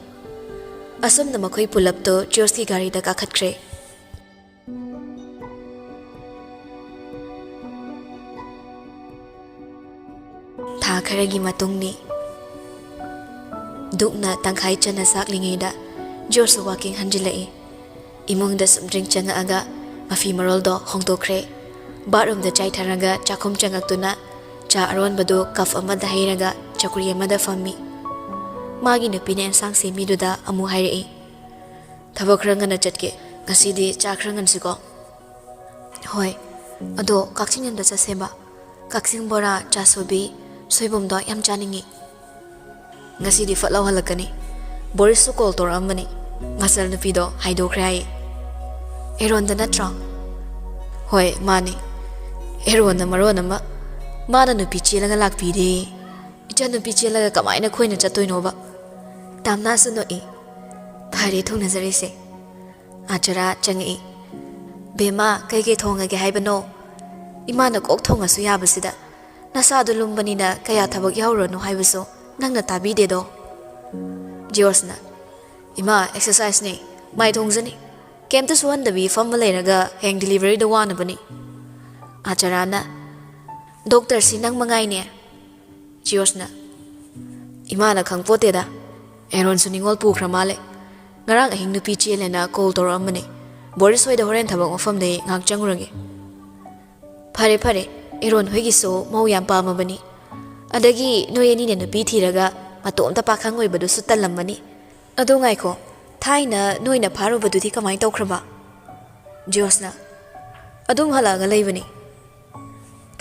ꯑꯁꯨꯝꯅ ꯃꯈꯣꯏ ꯄꯨꯂꯞꯇꯣ ꯖꯤꯌꯣꯁꯀꯤ ꯒꯥꯔꯤꯗ ꯀꯥꯈꯠꯈ꯭ꯔꯦ꯫ ꯊꯥ ꯈꯔꯒꯤ ꯃꯇꯨꯡꯅꯤ꯫ ꯗꯨꯛꯅ ꯇꯪꯈꯥꯏ ꯆꯟꯅ ꯆꯥꯛꯂꯤꯉꯩꯗ ꯖꯣꯔꯖꯁꯨ ꯋꯥꯀꯤꯡ ꯍꯟꯖꯤꯜꯂꯛꯏ꯫ ꯏꯃꯨꯡꯗ ꯁꯨꯝꯗ꯭ꯔꯤꯡ ꯆꯪꯉꯛꯑꯒ ꯃꯐꯤ ꯃꯔꯣꯜꯗꯣ ꯍꯣꯡꯗꯣꯛꯈ꯭ꯔꯦ꯫ ꯕꯥꯠꯔꯨꯝꯗ ꯆꯥꯏꯊꯔꯒ ꯆꯥꯛꯈꯨꯝ ꯆꯪꯉꯛꯇꯨꯅ ꯆꯥ ꯑꯔꯣꯟꯕꯗꯨ ꯀꯞ ꯑꯃꯗ ꯍꯩꯔꯒ ꯆꯧꯀ꯭ꯔꯤ ꯑꯃꯗ ꯐꯝꯃꯤ꯫ ꯃꯥꯒꯤ ꯅꯨꯄꯤꯅ ꯑꯦꯟꯁꯥꯡ ꯁꯦꯝꯃꯤꯗꯨꯗ ꯑꯃꯨꯛ ꯍꯥꯏꯔꯛꯏ, "ꯊꯕꯛ ꯈꯔ ꯉꯟꯅ ꯆꯠꯀꯦ꯫ ꯉꯁꯤꯗꯤ ꯆꯥ ꯈꯔ ꯉꯟꯁꯤꯀꯣ?" "ꯍꯣꯏ, ꯑꯗꯣ ꯀꯛꯆꯤꯡ ꯌꯣꯟꯕ ꯆꯠꯁꯦꯕ꯫ ꯀꯛꯆꯤꯡ ꯕꯣꯔꯥ, ꯆꯥꯁꯨꯕꯤ, ꯁꯣꯏꯕꯨꯝꯗꯣ ꯌꯥꯝ ꯆꯥꯅꯤꯡꯉꯤ꯫" "ꯉꯁꯤꯗꯤ ꯐꯠ ꯂꯥꯎ ꯍꯜꯂꯛꯀꯅꯤ꯫ ꯕꯣꯔꯤꯁꯁꯨ ꯀꯣꯜ ꯇꯧꯔꯛꯑꯝꯕꯅꯤ꯫ ꯃꯆꯜ ꯅꯨꯄꯤꯗꯣ ꯍꯥꯏꯗꯣꯛꯈ꯭ꯔꯦ ꯍꯥꯏꯌꯦ꯫" "ꯑꯦꯔꯣꯟꯗ ꯅꯠꯇ꯭ꯔꯣ?" "ꯍꯣꯏ, ꯃꯥꯅꯤ꯫ ꯑꯦꯔꯣꯟꯅ ꯃꯔꯣꯟ ꯑꯃ ꯃꯥꯅ ꯅꯨꯄꯤ ꯆꯦꯜꯂꯒ ꯂꯥꯛꯄꯤꯔꯦ꯫ ꯏꯆꯟꯅꯨꯄꯤ ꯆꯦꯜꯂꯒ ꯀꯃꯥꯏꯅ ꯑꯩꯈꯣꯏꯅ ꯆꯠꯇꯣꯏꯅꯣꯕ?" ꯇꯥꯝꯅꯥꯁꯨ ꯅꯣꯛꯏ꯫ "ꯐꯔꯦ ꯊꯨꯡꯅꯖꯔꯤꯁꯦ꯫ ꯑꯥ ꯆꯔꯥ ꯆꯪꯉꯛꯏ꯫ ꯕꯦꯝꯃ, ꯀꯩꯀꯩ ꯊꯣꯡꯉꯒꯦ ꯍꯥꯏꯕꯅꯣ? ꯏꯃꯥꯅ ꯀꯣꯛ ꯊꯣꯡꯉꯁꯨ ꯌꯥꯕꯁꯤꯗ꯫ ꯅꯁꯥꯗꯣ ꯂꯨꯝꯕꯅꯤꯅ ꯀꯌꯥ ꯊꯕꯛ ꯌꯥꯎꯔꯨꯔꯅꯨ ꯍꯥꯏꯕꯁꯨ ꯅꯪꯅ ꯇꯥꯕꯤꯗꯦꯗꯣ꯫" ꯖꯤꯌꯣꯁꯅ, "ꯏꯃꯥ, ꯑꯦꯛꯁꯔꯁꯥꯏꯁꯅꯤ, ꯃꯥꯏ ꯊꯣꯡꯖꯅꯤ꯫ ꯀꯩꯝꯇ ꯁꯨꯍꯟꯗꯕꯤ ꯐꯝꯃ ꯂꯩꯔꯒ ꯍꯌꯦꯡ ꯗꯤꯂꯤꯚꯔꯤꯗ ꯋꯥꯅꯕꯅꯤ꯫" ꯑꯥ ꯆꯔꯥꯅ, "ꯗꯣꯛꯇꯔꯁꯤ ꯅꯪ ꯃꯉꯥꯏꯅꯦ꯫" ꯖꯤꯌꯣꯁꯅ, "ꯏꯃꯥꯅ ꯈꯪꯄꯣꯠꯇꯦꯗ꯫ ꯑꯦꯔꯣꯟꯁꯨ ꯅꯤꯉꯣꯜ ꯄꯨꯈ꯭ꯔ ꯃꯥꯜꯂꯦ꯫ ꯉꯔꯥꯡ ꯑꯍꯤꯡ ꯅꯨꯄꯤ ꯆꯦꯜꯂꯦꯅ ꯀꯣꯜ ꯇꯧꯔꯛꯑꯝꯕꯅꯦ꯫ ꯕꯣꯔꯤꯁ ꯍꯣꯏꯗ ꯍꯣꯔꯦꯟ ꯊꯕꯛ ꯃꯐꯝꯗ ꯑꯩ ꯉꯥꯏꯍꯥꯛ ꯆꯪꯉꯨꯔꯒꯦ꯫ ꯐꯔꯦ ꯐꯔꯦ, ꯑꯦꯔꯣꯟ ꯍꯣꯏꯒꯤꯁꯨ ꯃꯧ ꯌꯥꯝ ꯄꯥꯝꯃꯕꯅꯤ꯫ ꯑꯗꯒꯤ ꯅꯣꯏ ꯑꯅꯤꯅ ꯅꯨꯄꯤ ꯊꯤꯔꯒ ꯃꯇꯣꯝꯇ ꯄꯥꯈꯪ ꯑꯣꯏꯕꯗꯨꯁꯨ ꯇꯜꯂꯝꯃꯅꯤ꯫ ꯑꯗꯣ ꯉꯥꯏꯈꯣ, ꯊꯥꯏꯅ ꯅꯣꯏꯅ ꯐꯥꯔꯨꯕꯗꯨꯗꯤ ꯀꯃꯥꯏꯅ ꯇꯧꯈ꯭ꯔꯕ? ꯖꯣꯁꯅ, ꯑꯗꯨꯝ ꯍꯜꯂꯛꯑꯒ ꯂꯩꯕꯅꯤ꯫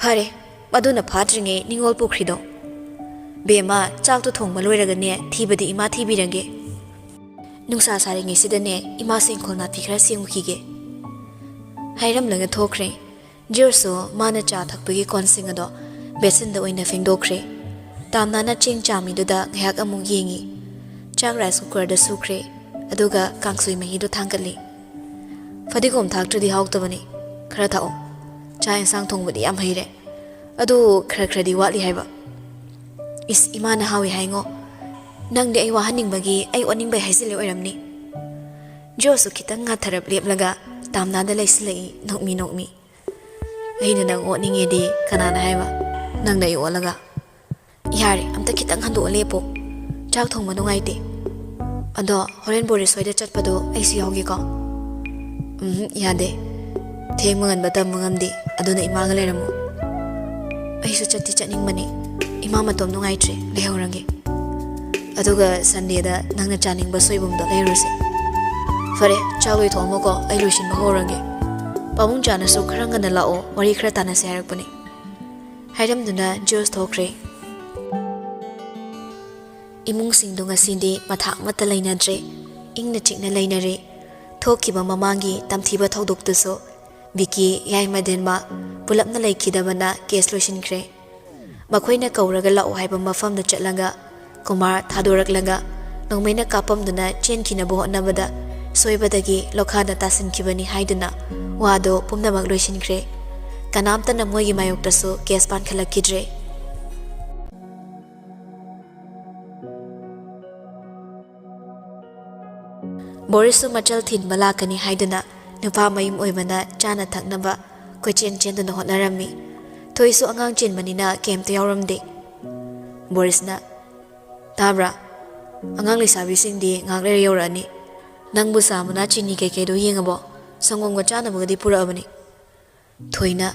ꯐꯔꯦ, ꯃꯗꯨꯅ ꯐꯥꯗ꯭ꯔꯤꯉꯩ ꯅꯤꯉꯣꯜ ꯄꯨꯈ꯭ꯔꯤꯗꯣ꯫ ꯕꯦꯝꯃ, ꯆꯥꯛꯇꯣ ꯊꯣꯡꯕ ꯂꯣꯏꯔꯒꯅꯦ ꯊꯤꯕꯗꯤ ꯏꯃꯥ ꯊꯤꯕꯤꯔꯒꯦ꯫ ꯅꯨꯡꯁꯥ ꯁꯥꯔꯤꯉꯩꯁꯤꯗꯅꯦ ꯏꯃꯥꯁꯨ ꯏꯪꯈꯣꯜ ꯅꯥꯄꯤ ꯈꯔ ꯁꯦꯡꯉꯨꯈꯤꯒꯦ꯫ ꯍꯥꯏꯔꯝꯂꯒ ꯊꯣꯛꯈ꯭ꯔꯦ꯫ ꯖꯣꯁꯁꯨ ꯃꯥꯅ ꯆꯥ ꯊꯛꯄꯒꯤ ꯀꯣꯟꯁꯤꯡ ꯑꯗꯣ ꯕꯦꯁꯤꯟꯗ ꯑꯣꯏꯅ ꯐꯦꯡꯗꯣꯛꯈ꯭ꯔꯦ꯫ ꯇꯥꯝꯅꯥꯅ ꯆꯦꯡ ꯆꯥꯝꯃꯤꯗꯨꯗ ꯉꯥꯏꯍꯥꯛ ꯑꯃꯨꯛ ꯌꯦꯡꯉꯤ꯫ ꯆꯥꯛ ꯔꯥꯏꯁ ꯀꯨꯀꯔꯗ ꯁꯨꯈ꯭ꯔꯦ, ꯑꯗꯨꯒ ꯀꯥꯡꯁꯣꯏ ꯃꯍꯤꯗꯣ ꯊꯥꯡꯒꯠꯂꯤ꯫ ꯐꯗꯤꯒꯣꯝ ꯊꯥꯛꯇ꯭ꯔꯗꯤ ꯍꯥꯎꯇꯕꯅꯤ꯫ ꯈꯔ ꯊꯥꯛꯑꯣ꯫ ꯆꯥꯛ ꯌꯦꯟꯁꯥꯡ ꯊꯣꯡꯕꯗꯤ ꯌꯥꯝ ꯍꯩꯔꯦ꯫ ꯑꯗꯨ ꯈꯔ ꯈꯔꯗꯤ ꯋꯥꯠꯂꯤ ꯍꯥꯏꯕ꯫ ꯏꯁ, ꯏꯃꯥꯅ ꯍꯥꯎꯏ ꯍꯥꯏꯉꯣ꯫ ꯅꯪꯗꯤ ꯑꯩ ꯋꯥꯍꯟꯅꯤꯡꯕꯒꯤ, ꯑꯩ ꯑꯣꯠꯅꯤꯡꯕꯩ ꯍꯥꯏꯖꯤꯜꯂꯤ ꯑꯣꯏꯔꯝꯅꯤ꯫ ꯖꯣꯁꯁꯨ ꯈꯤꯇꯪ ꯉꯥꯊꯔꯞ ꯂꯦꯞꯂꯒ ꯇꯥꯝꯅꯥꯗ ꯂꯩꯁꯤꯜꯂꯛꯏ, ꯅꯣꯛꯃꯤ ꯅꯣꯛꯃꯤ꯫ ꯑꯩꯅ ꯅꯪ ꯑꯣꯠꯅꯤꯡꯉꯦꯗꯤ ꯀꯅꯥꯅ ꯍꯥꯏꯕ? ꯅꯪꯅ ꯑꯩ ꯑꯣꯠꯂꯒ? ꯌꯥꯔꯦ, ꯑꯝꯇ ꯈꯤꯇꯪ ꯍꯟꯗꯣꯛꯑ ꯂꯦꯞꯄꯣ꯫ ꯆꯥꯛ ꯊꯣꯡꯕ ꯅꯨꯡꯉꯥꯏꯇꯦ꯫ ꯑꯗꯣ ꯍꯣꯔꯦꯟ ꯕꯣꯔꯤꯁ ꯍꯣꯏꯗ ꯆꯠꯄꯗꯣ ꯑꯩꯁꯨ ꯌꯥꯎꯒꯦꯀꯣ? ꯎꯝ, ꯌꯥꯗꯦ꯫ ꯊꯦꯡꯕ ꯉꯟꯕ ꯇꯝꯕ ꯉꯝꯗꯦ, ꯑꯗꯨꯅ ꯏꯃꯥꯒ ꯂꯩꯔꯝꯃꯣ꯫ ꯑꯩꯁꯨ ꯆꯠꯇꯤ ꯆꯠꯅꯤꯡꯕꯅꯤ꯫ ꯏꯃꯥ ꯃꯇꯣꯝ ꯅꯨꯡꯉꯥꯏꯇ꯭ꯔꯦ, ꯂꯩꯍꯧꯔꯒꯦ꯫ ꯑꯗꯨꯒ ꯁꯟꯗꯦꯗ ꯅꯪꯅ ꯆꯥꯅꯤꯡꯕ ꯁꯣꯏꯕꯨꯝꯗꯣ ꯂꯩꯔꯨꯁꯦ꯫ ꯐꯔꯦ, ꯆꯥꯛ ꯂꯣꯏꯊꯣꯛꯑꯝꯃꯣꯀꯣ, ꯑꯩ ꯂꯣꯏꯁꯤꯟꯕ ꯍꯧꯔꯒꯦ꯫ ꯄꯥꯕꯨꯡ ꯆꯥꯅꯁꯨ ꯈꯔ ꯉꯟꯅ ꯂꯥꯛꯑꯣ, ꯋꯥꯔꯤ ꯈꯔ ꯇꯥꯟꯅꯁꯦ ꯍꯥꯏꯔꯛꯄꯅꯦ꯫ ꯍꯥꯏꯔꯝꯗꯨꯅ ꯖꯣꯁ ꯊꯣꯛꯈ꯭ꯔꯦ꯫ ꯏꯃꯨꯡꯁꯤꯡꯗꯨ ꯉꯁꯤꯗꯤ ꯃꯊꯥ ꯑꯃꯠꯇ ꯂꯩꯅꯗ꯭ꯔꯦ꯫ ꯏꯪꯅ ꯆꯤꯛꯅ ꯂꯩꯅꯔꯦ꯫ ꯊꯣꯛꯈꯤꯕ ꯃꯃꯥꯡꯒꯤ ꯇꯝꯊꯤꯕ ꯊꯧꯗꯣꯛꯇꯨꯁꯨ ꯕꯤꯀꯤ, ꯌꯥꯏꯃ ꯗꯦꯟꯃꯥ ꯄꯨꯂꯞꯅ ꯂꯩꯈꯤꯗꯕꯅ ꯀꯦꯁ ꯂꯣꯏꯁꯤꯟꯈ꯭ꯔꯦ꯫ ꯃꯈꯣꯏꯅ ꯀꯧꯔꯒ ꯂꯥꯛꯎ ꯍꯥꯏꯕ ꯃꯐꯝꯗ ꯆꯠꯂꯒ ꯀꯨꯃꯥꯔ ꯊꯥꯗꯣꯔꯛꯂꯒ ꯅꯣꯡꯃꯩꯅ ꯀꯥꯞꯄꯝꯗꯨꯅ ꯆꯦꯟꯈꯤꯅꯕ ꯍꯣꯠꯅꯕꯗ ꯁꯣꯏꯕꯗꯒꯤ ꯂꯣꯈꯥꯗ ꯇꯥꯁꯤꯟꯈꯤꯕꯅꯤ ꯍꯥꯏꯗꯨꯅ ꯋꯥꯗꯣ ꯄꯨꯝꯅꯃꯛ ꯂꯣꯏꯁꯤꯟꯈ꯭ꯔꯦ꯫ ꯀꯅꯥꯝꯇꯅ ꯃꯣꯏꯒꯤ ꯃꯥꯌꯣꯛꯇꯁꯨ ꯀꯦꯁ ꯄꯥꯟꯈꯠꯂꯛꯈꯤꯗ꯭ꯔꯦ꯫ ꯕꯣꯔꯤꯁꯁꯨ ꯃꯆꯜ ꯊꯤꯟꯕ ꯂꯥꯛꯀꯅꯤ ꯍꯥꯏꯗꯨꯅ ꯅꯨꯄꯥ ꯃꯌꯨꯝ ꯑꯣꯏꯕꯅ ꯆꯥꯅ ꯊꯛꯅꯕ ꯀꯣꯏꯆꯦꯟ ꯆꯦꯟꯗꯨꯅ ꯍꯣꯠꯅꯔꯝꯃꯤ꯫ ꯊꯣꯏꯁꯨ ꯑꯉꯥꯡ ꯆꯦꯟꯕꯅꯤꯅ ꯀꯩꯝꯇ ꯌꯥꯎꯔꯝꯗꯦ꯫ ꯕꯣꯔꯤꯁꯅ, "ꯇꯥꯕ꯭ꯔꯥ? ꯑꯉꯥꯡ ꯂꯩꯁꯥꯕꯤꯁꯤꯡꯗꯤ ꯉꯥꯏꯍꯥꯛ ꯂꯩꯔ ꯌꯧꯔꯛꯑꯅꯤ꯫ "ꯅꯪꯕꯨ ꯆꯥ ꯃꯅꯥ, ꯆꯤꯅꯤ ꯀꯩꯀꯩꯗꯣ ꯌꯦꯡꯉꯕꯣ? ꯁꯪꯒꯣꯝꯒ ꯆꯥꯅꯕꯒꯗꯤ ꯄꯨꯔꯛꯑꯕꯅꯤ?" ꯊꯣꯏꯅ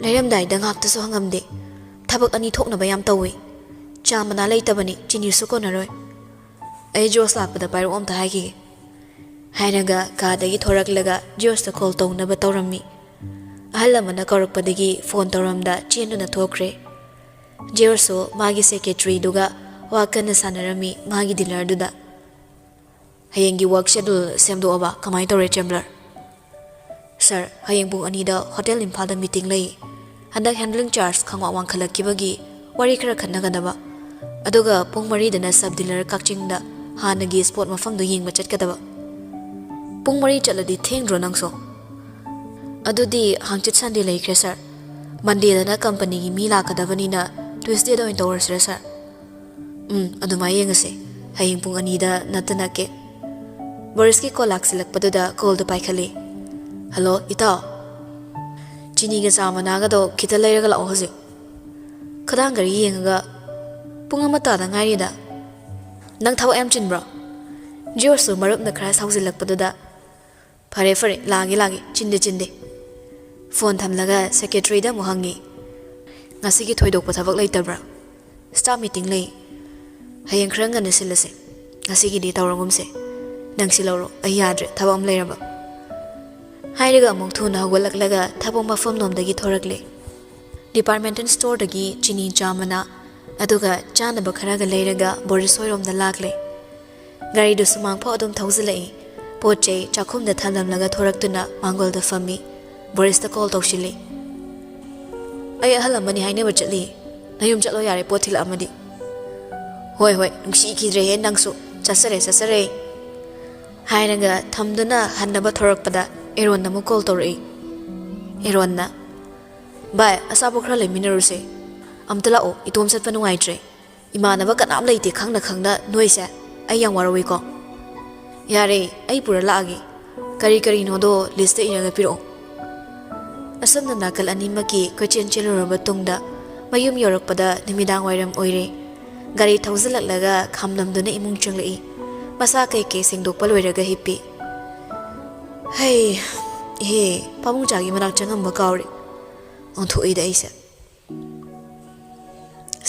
ꯂꯩꯔꯝꯗꯥꯏꯗ ꯉꯥꯛꯇꯁꯨ ꯍꯪꯉꯝꯗꯦ꯫ ꯊꯕꯛ ꯑꯅꯤ ꯊꯣꯛꯅꯕ ꯌꯥꯝ ꯇꯧꯏ꯫ "ꯆꯥ ꯃꯅꯥ ꯂꯩꯇꯕꯅꯤ, ꯆꯤꯅꯤꯁꯨ ꯀꯣꯟꯅꯔꯣꯏ꯫ ꯑꯩ ꯖꯣꯔꯖ ꯂꯥꯛꯄꯗ ꯄꯥꯏꯔꯛꯑꯣ ꯑꯝꯇ ꯍꯥꯏꯈꯤꯒꯦ"꯫ ꯍꯥꯏꯔꯒ ꯀꯥꯗꯒꯤ ꯊꯣꯔꯛꯂꯒ ꯖꯣꯔꯖꯇ ꯀꯣꯜ ꯇꯧꯅꯕ ꯇꯧꯔꯝꯃꯤ꯫ ꯑꯍꯜ ꯑꯃꯅ ꯀꯧꯔꯛꯄꯗꯒꯤ ꯐꯣꯟ ꯇꯧꯔꯝꯗ ꯆꯦꯟꯗꯨꯅ ꯊꯣꯛꯈ꯭ꯔꯦ꯫ ꯖꯣꯔꯖꯁꯨ ꯃꯥꯒꯤ ꯁꯦꯀ꯭ꯔꯦꯇꯔꯤꯗꯨꯒ ꯋꯥ ꯀꯟꯅ ꯁꯥꯟꯅꯔꯝꯃꯤ ꯃꯥꯒꯤ ꯗꯤꯂꯔꯗꯨꯗ꯫ "ꯍꯌꯦꯡꯒꯤ ꯋꯥꯔꯛ ꯁꯦꯗꯨꯜ ꯁꯦꯝꯗꯣꯛꯑꯕ? ꯀꯃꯥꯏꯅ ꯇꯧꯔꯦ, ꯆꯦꯝꯕꯂꯔ?" "ꯁꯥꯔ, ꯍꯌꯦꯡ ꯄꯨꯡ ꯑꯅꯤꯗ ꯍꯣꯇꯦꯜ ꯏꯝꯐꯥꯜꯗ ꯃꯤꯇꯤꯡ ꯂꯩ꯫ ꯍꯟꯗꯛ ꯍꯦꯟꯗꯂꯤꯡ ꯆꯥꯔꯖ ꯈꯪꯋꯥꯡ ꯋꯥꯡꯈꯠꯂꯛꯈꯤꯕꯒꯤ ꯋꯥꯔꯤ ꯈꯔ ꯈꯟꯅꯒꯗꯕ꯫ ꯑꯗꯨꯒ ꯄꯨꯡ ꯃꯔꯤꯗꯅ ꯁꯕ ꯗꯤꯂꯔ ꯀꯛꯆꯤꯡꯗ ꯍꯥꯟꯅꯒꯤ ꯁ꯭ꯄꯣꯠ ꯃꯐꯝꯗꯨ ꯌꯦꯡꯕ ꯆꯠꯀꯗꯕ"꯫ "ꯄꯨꯡ ꯃꯔꯤ ꯆꯠꯂꯗꯤ ꯊꯦꯡꯗ꯭ꯔꯣ ꯅꯪꯁꯨ?" "ꯑꯗꯨꯗꯤ ꯍꯥꯡꯆꯤꯠ ꯁꯟꯗꯦ ꯂꯩꯈ꯭ꯔꯦ, ꯁꯥꯔ꯫ ꯃꯟꯗꯦꯗꯅ ꯀꯝꯄꯅꯤꯒꯤ ꯃꯤ ꯂꯥꯛꯀꯗꯕꯅꯤꯅ ꯇ꯭ꯌꯨꯁꯗꯦꯗ ꯑꯣꯏꯅ ꯇꯧꯔꯁꯤꯔꯥ, ꯁꯥꯔ?" "ꯎꯝ, ꯑꯗꯨꯃꯥꯏꯅ ꯌꯦꯡꯉꯁꯤ꯫ ꯍꯌꯦꯡ ꯄꯨꯡ ꯑꯅꯤꯗ ꯅꯠꯇꯅ ꯀꯦ"꯫ ꯕꯣꯔꯤꯁꯀꯤ ꯀꯣꯜ ꯂꯥꯛꯁꯤꯜꯂꯛꯄꯗꯨꯗ ꯀꯣꯜꯗꯨ ꯄꯥꯏꯈꯠꯂꯤ꯫ "ꯍꯜꯂꯣ, ꯏꯇꯥꯎ꯫ ꯆꯤꯅꯤꯒ ꯆꯥ ꯃꯅꯥꯒꯗꯣ ꯈꯤꯇ ꯂꯩꯔꯒ ꯂꯥꯛꯑꯣ ꯍꯧꯖꯤꯛ꯫ ꯈꯗꯥꯡ ꯒꯥꯔꯤ ꯌꯦꯡꯉꯒ ꯄꯨꯡ ꯑꯃ ꯇꯥꯗ ꯉꯥꯏꯔꯤꯗ꯫ ꯅꯪ ꯊꯕꯛ ꯌꯥꯝ ꯆꯤꯟꯕ꯭ꯔꯣ?" ꯖꯣꯔꯖꯁꯨ ꯃꯔꯨꯞꯅ ꯈꯔ ꯁꯥꯎꯖꯤꯜꯂꯛꯄꯗꯨꯗ, "ꯐꯔꯦ, ꯐꯔꯦ, ꯂꯥꯛꯑꯒꯦ, ꯂꯥꯛꯑꯒꯦ, ꯆꯤꯟꯗꯦ, ꯆꯤꯟꯗꯦ"꯫ ꯐꯣꯟ ꯊꯝꯂꯒ ꯁꯦꯀ꯭ꯔꯦꯇꯔꯤꯗ ꯑꯃꯨꯛ ꯍꯪꯉꯤ, "ꯉꯁꯤꯒꯤ ꯊꯣꯏꯗꯣꯛꯄ ꯊꯕꯛ ꯂꯩꯇꯕ꯭ꯔꯥ?" "ꯁ꯭ꯇꯥꯐ ꯃꯤꯇꯤꯡ ꯂꯩ꯫ ꯍꯌꯦꯡ ꯈꯔ ꯉꯟꯅ ꯁꯤꯜꯂꯁꯦ꯫ ꯉꯁꯤꯒꯤꯗꯤ ꯇꯧꯔꯒꯨꯝꯁꯦ꯫ ꯅꯪ ꯁꯤ ꯂꯧꯔꯣ, ꯑꯩ ꯌꯥꯗ꯭ꯔꯦ, ꯊꯕꯛ ꯑꯃ ꯂꯩꯔꯕ"꯫ ꯍꯥꯏꯔꯒ ꯑꯃꯨꯛ ꯊꯨꯅ ꯍꯧꯒꯠꯂꯛꯂꯒ ꯊꯕꯛ ꯃꯐꯝ ꯂꯣꯝꯗꯒꯤ ꯊꯣꯔꯛꯂꯦ꯫ ꯗꯤꯄꯥꯔꯠꯃꯦꯟꯇꯦꯜ ꯁ꯭ꯇꯣꯔꯗꯒꯤ ꯆꯤꯅꯤ ꯆꯥ ꯃꯅꯥ, ꯑꯗꯨꯒ ꯆꯥꯅꯕ ꯈꯔꯒ ꯂꯩꯔꯒ ꯕꯣꯔꯤꯁ ꯍꯣꯏꯔꯣꯝꯗ ꯂꯥꯛꯂꯦ꯫ ꯒꯥꯔꯤꯗꯨ ꯁꯨꯃꯥꯡꯐꯥꯎ ꯑꯗꯨꯝ ꯊꯧꯖꯤꯜꯂꯛꯏ꯫ ꯄꯣꯠ ꯆꯩ ꯆꯥꯛꯈꯨꯝꯗ ꯊꯝꯂꯝꯂꯒ ꯊꯣꯔꯛꯇꯨꯅ ꯃꯥꯡꯒꯣꯜꯗ ꯐꯝꯃꯤ꯫ ꯕꯣꯔꯤꯁꯇ ꯀꯣꯜ ꯇꯧꯁꯤꯜꯂꯤ꯫ "ꯑꯩ ꯑꯍꯜ ꯑꯃꯅꯤ ꯍꯥꯏꯅꯕ ꯆꯠꯂꯤ꯫ ꯅꯌꯨꯝ ꯆꯠꯂꯣ ꯌꯥꯔꯦ, ꯄꯣꯠ ꯊꯤꯜꯂꯛꯑꯝꯃꯗꯤ"꯫ "ꯍꯣꯏ, ꯍꯣꯏ, ꯅꯨꯡꯁꯤꯈꯤꯗ꯭ꯔꯦꯍꯦ ꯅꯪꯁꯨ꯫ ꯆꯠꯆꯔꯦ, ꯆꯠꯆꯔꯦ"꯫ ꯍꯥꯏꯔꯒ ꯊꯝꯗꯨꯅ ꯍꯟꯅꯕ ꯊꯣꯔꯛꯄꯗ ꯑꯦꯔꯣꯟꯅ ꯑꯃꯨꯛ ꯀꯣꯜ ꯇꯧꯔꯛꯏ꯫ ꯑꯦꯔꯣꯟꯅ, "ꯚꯥꯏ, ꯑꯆꯥꯄꯣꯠ ꯈꯔ ꯂꯩꯃꯤꯟꯅꯔꯨꯁꯦ꯫ ꯑꯝꯇ ꯂꯥꯛꯑꯣ, ꯏꯇꯣꯝ ꯆꯠꯄ ꯅꯨꯡꯉꯥꯏꯇ꯭ꯔꯦ꯫ ꯏꯃꯥꯟꯅꯕ ꯀꯅꯥꯝ ꯂꯩꯇꯦ ꯈꯪꯅ ꯈꯪꯅ ꯅꯣꯏꯁꯦ꯫ ꯑꯩ ꯌꯥꯝ ꯋꯥꯔꯧꯏꯀꯣ"꯫ "ꯌꯥꯔꯦ, ꯑꯩ ꯄꯨꯔ ꯂꯥꯛꯑꯒꯦ꯫ ꯀꯔꯤ ꯀꯔꯤꯅꯣꯗꯣ ꯂꯤꯁꯇ ꯏꯔꯒ ꯄꯤꯔꯛꯑꯣ"꯫ ꯑꯁꯨꯝꯅ ꯅꯥꯀꯜ ꯑꯅꯤꯃꯛꯀꯤ ꯀꯣꯏꯆꯦꯟ ꯆꯦꯜꯂꯨꯔꯕ ꯇꯨꯡꯗ ꯃꯌꯨꯝ ꯌꯧꯔꯛꯄꯗ ꯅꯨꯃꯤꯗꯥꯡ ꯋꯥꯏꯔꯝ ꯑꯣꯏꯔꯦ꯫ ꯒꯥꯔꯤ ꯊꯧꯖꯤꯜꯂꯛꯂꯒ ꯈꯥꯝꯂꯝꯗꯨꯅ ꯏꯃꯨꯡ ꯆꯪꯂꯛꯏ꯫ ꯃꯁꯥ ꯀꯩꯀꯩ ꯁꯦꯡꯗꯣꯛꯄ ꯂꯣꯏꯔꯒ ꯍꯤꯞꯄꯤ꯫ "ꯍꯩ, ꯏꯍꯦ, ꯄꯥꯕꯨꯡ ꯆꯥꯒꯤ ꯃꯅꯥꯛ ꯆꯪꯉꯝꯕ ꯀꯥꯎꯔꯦ꯫ ꯑꯣꯟꯊꯣꯛꯏꯗ ꯑꯩꯁꯦ꯫"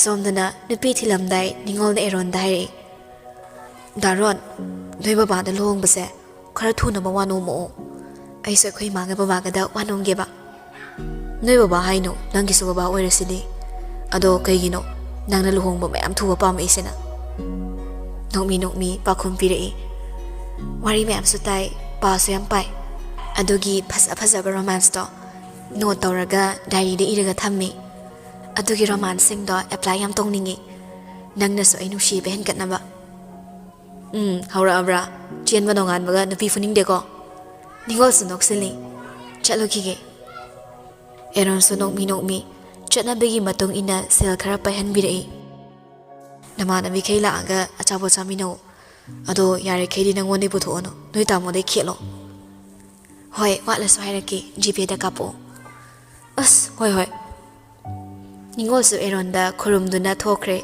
ꯁꯣꯝꯗꯅ ꯅꯨꯄꯤ ꯊꯤꯜꯂꯝꯗꯥꯏ ꯅꯤꯉꯣꯜꯅ ꯑꯦꯔꯣꯟꯗ ꯍꯥꯏꯔꯛꯏ, "ꯗꯥꯔꯣꯟ, ꯅꯣꯏ ꯕꯕꯥꯗ ꯂꯨꯍꯣꯡꯕꯁꯦ ꯈꯔ ꯊꯨꯅ ꯃꯋꯥ ꯅꯣꯝꯃꯛꯑꯣ꯫ ꯑꯩꯁꯨ ꯑꯩꯈꯣꯏ ꯏꯃꯥꯒ ꯕꯕꯥꯒꯗ ꯋꯥ ꯅꯣꯝꯒꯦꯕ꯫" "ꯅꯣꯏ ꯕꯕꯥ ꯍꯥꯏꯅꯣ? ꯅꯪꯒꯤꯁꯨ ꯕꯕꯥ ꯑꯣꯏꯔꯁꯤꯗꯤ꯫ ꯑꯗꯣ ꯀꯩꯒꯤꯅꯣ ꯅꯪꯅ ꯂꯨꯍꯣꯡꯕ ꯃꯌꯥꯝ ꯊꯨꯕ ꯄꯥꯝꯃꯛꯏꯁꯤꯅ?" ꯅꯣꯛꯃꯤ ꯅꯣꯛꯃꯤ ꯄꯥꯎꯈꯨꯝ ꯄꯤꯔꯛꯏ, "ꯋꯥꯔꯤ ꯃꯌꯥꯝꯁꯨ ꯇꯥꯏ, ꯄꯥꯁꯨ ꯌꯥꯝ ꯄꯥꯏ꯫ ꯑꯗꯨꯒꯤ ꯐꯖ ꯐꯖꯕ ꯔꯣꯃꯥꯟꯁꯇꯣ ꯅꯣꯠ ꯇꯧꯔꯒ ꯗꯥꯏꯔꯤꯗ ꯏꯔꯒ ꯊꯝꯃꯤ꯫ ꯑꯗꯨꯒꯤ ꯔꯣꯃꯥꯟꯁꯁꯤꯡꯗꯣ ꯑꯦꯄ꯭ꯂꯥꯏ ꯌꯥꯝ ꯇꯧꯅꯤꯡꯉꯤ, ꯅꯪꯅꯁꯨ ꯑꯩ ꯅꯨꯡꯁꯤꯕ ꯍꯦꯟꯒꯠꯅꯕ꯫" "ꯎꯝ, ꯍꯧꯔꯛꯑꯕ꯭ꯔꯥ? ꯆꯦꯟꯕ ꯅꯣꯡꯉꯥꯟꯕꯒ ꯅꯨꯄꯤ ꯐꯨꯅꯤꯡꯗꯦꯀꯣ?" ꯅꯤꯉꯣꯜꯁꯨ ꯅꯣꯛꯁꯤꯜꯂꯤ꯫ "ꯆꯠꯂꯨꯈꯤꯒꯦ꯫" ꯑꯦꯔꯣꯟꯁꯨ ꯅꯣꯛꯃꯤ ꯅꯣꯛꯃꯤ ꯆꯠꯅꯕꯤꯒꯤ ꯃꯇꯨꯡ ꯏꯟꯅ ꯁꯦꯜ ꯈꯔ ꯄꯥꯏꯍꯟꯕꯤꯔꯛꯏ꯫ "ꯅꯃꯥꯟꯅꯕꯤꯈꯩ ꯂꯥꯛꯑꯒ ꯑꯆꯥꯄꯣꯠ ꯆꯥꯃꯤꯟꯅꯧ꯫ ꯑꯗꯣ ꯌꯥꯔꯤꯈꯩꯗꯤ ꯅꯪꯉꯣꯟꯗꯩ ꯄꯨꯊꯣꯛꯑꯅꯨ, ꯅꯣꯏ ꯇꯥꯃꯣꯗꯩ ꯈꯦꯠꯂꯣ꯫" "ꯍꯣꯏ, ꯋꯥꯠꯂꯁꯨ ꯍꯥꯏꯔꯛꯀꯦ, ꯖꯤꯄꯦꯗ ꯀꯥꯞꯄꯛꯑꯣ꯫" "ꯑꯁ, ꯍꯣꯏ, ꯍꯣꯏ꯫" ꯅꯤꯉꯣꯜꯁꯨ ꯑꯦꯔꯣꯟꯗ ꯈꯨꯔꯨꯝꯗꯨꯅ ꯊꯣꯛꯈ꯭ꯔꯦ꯫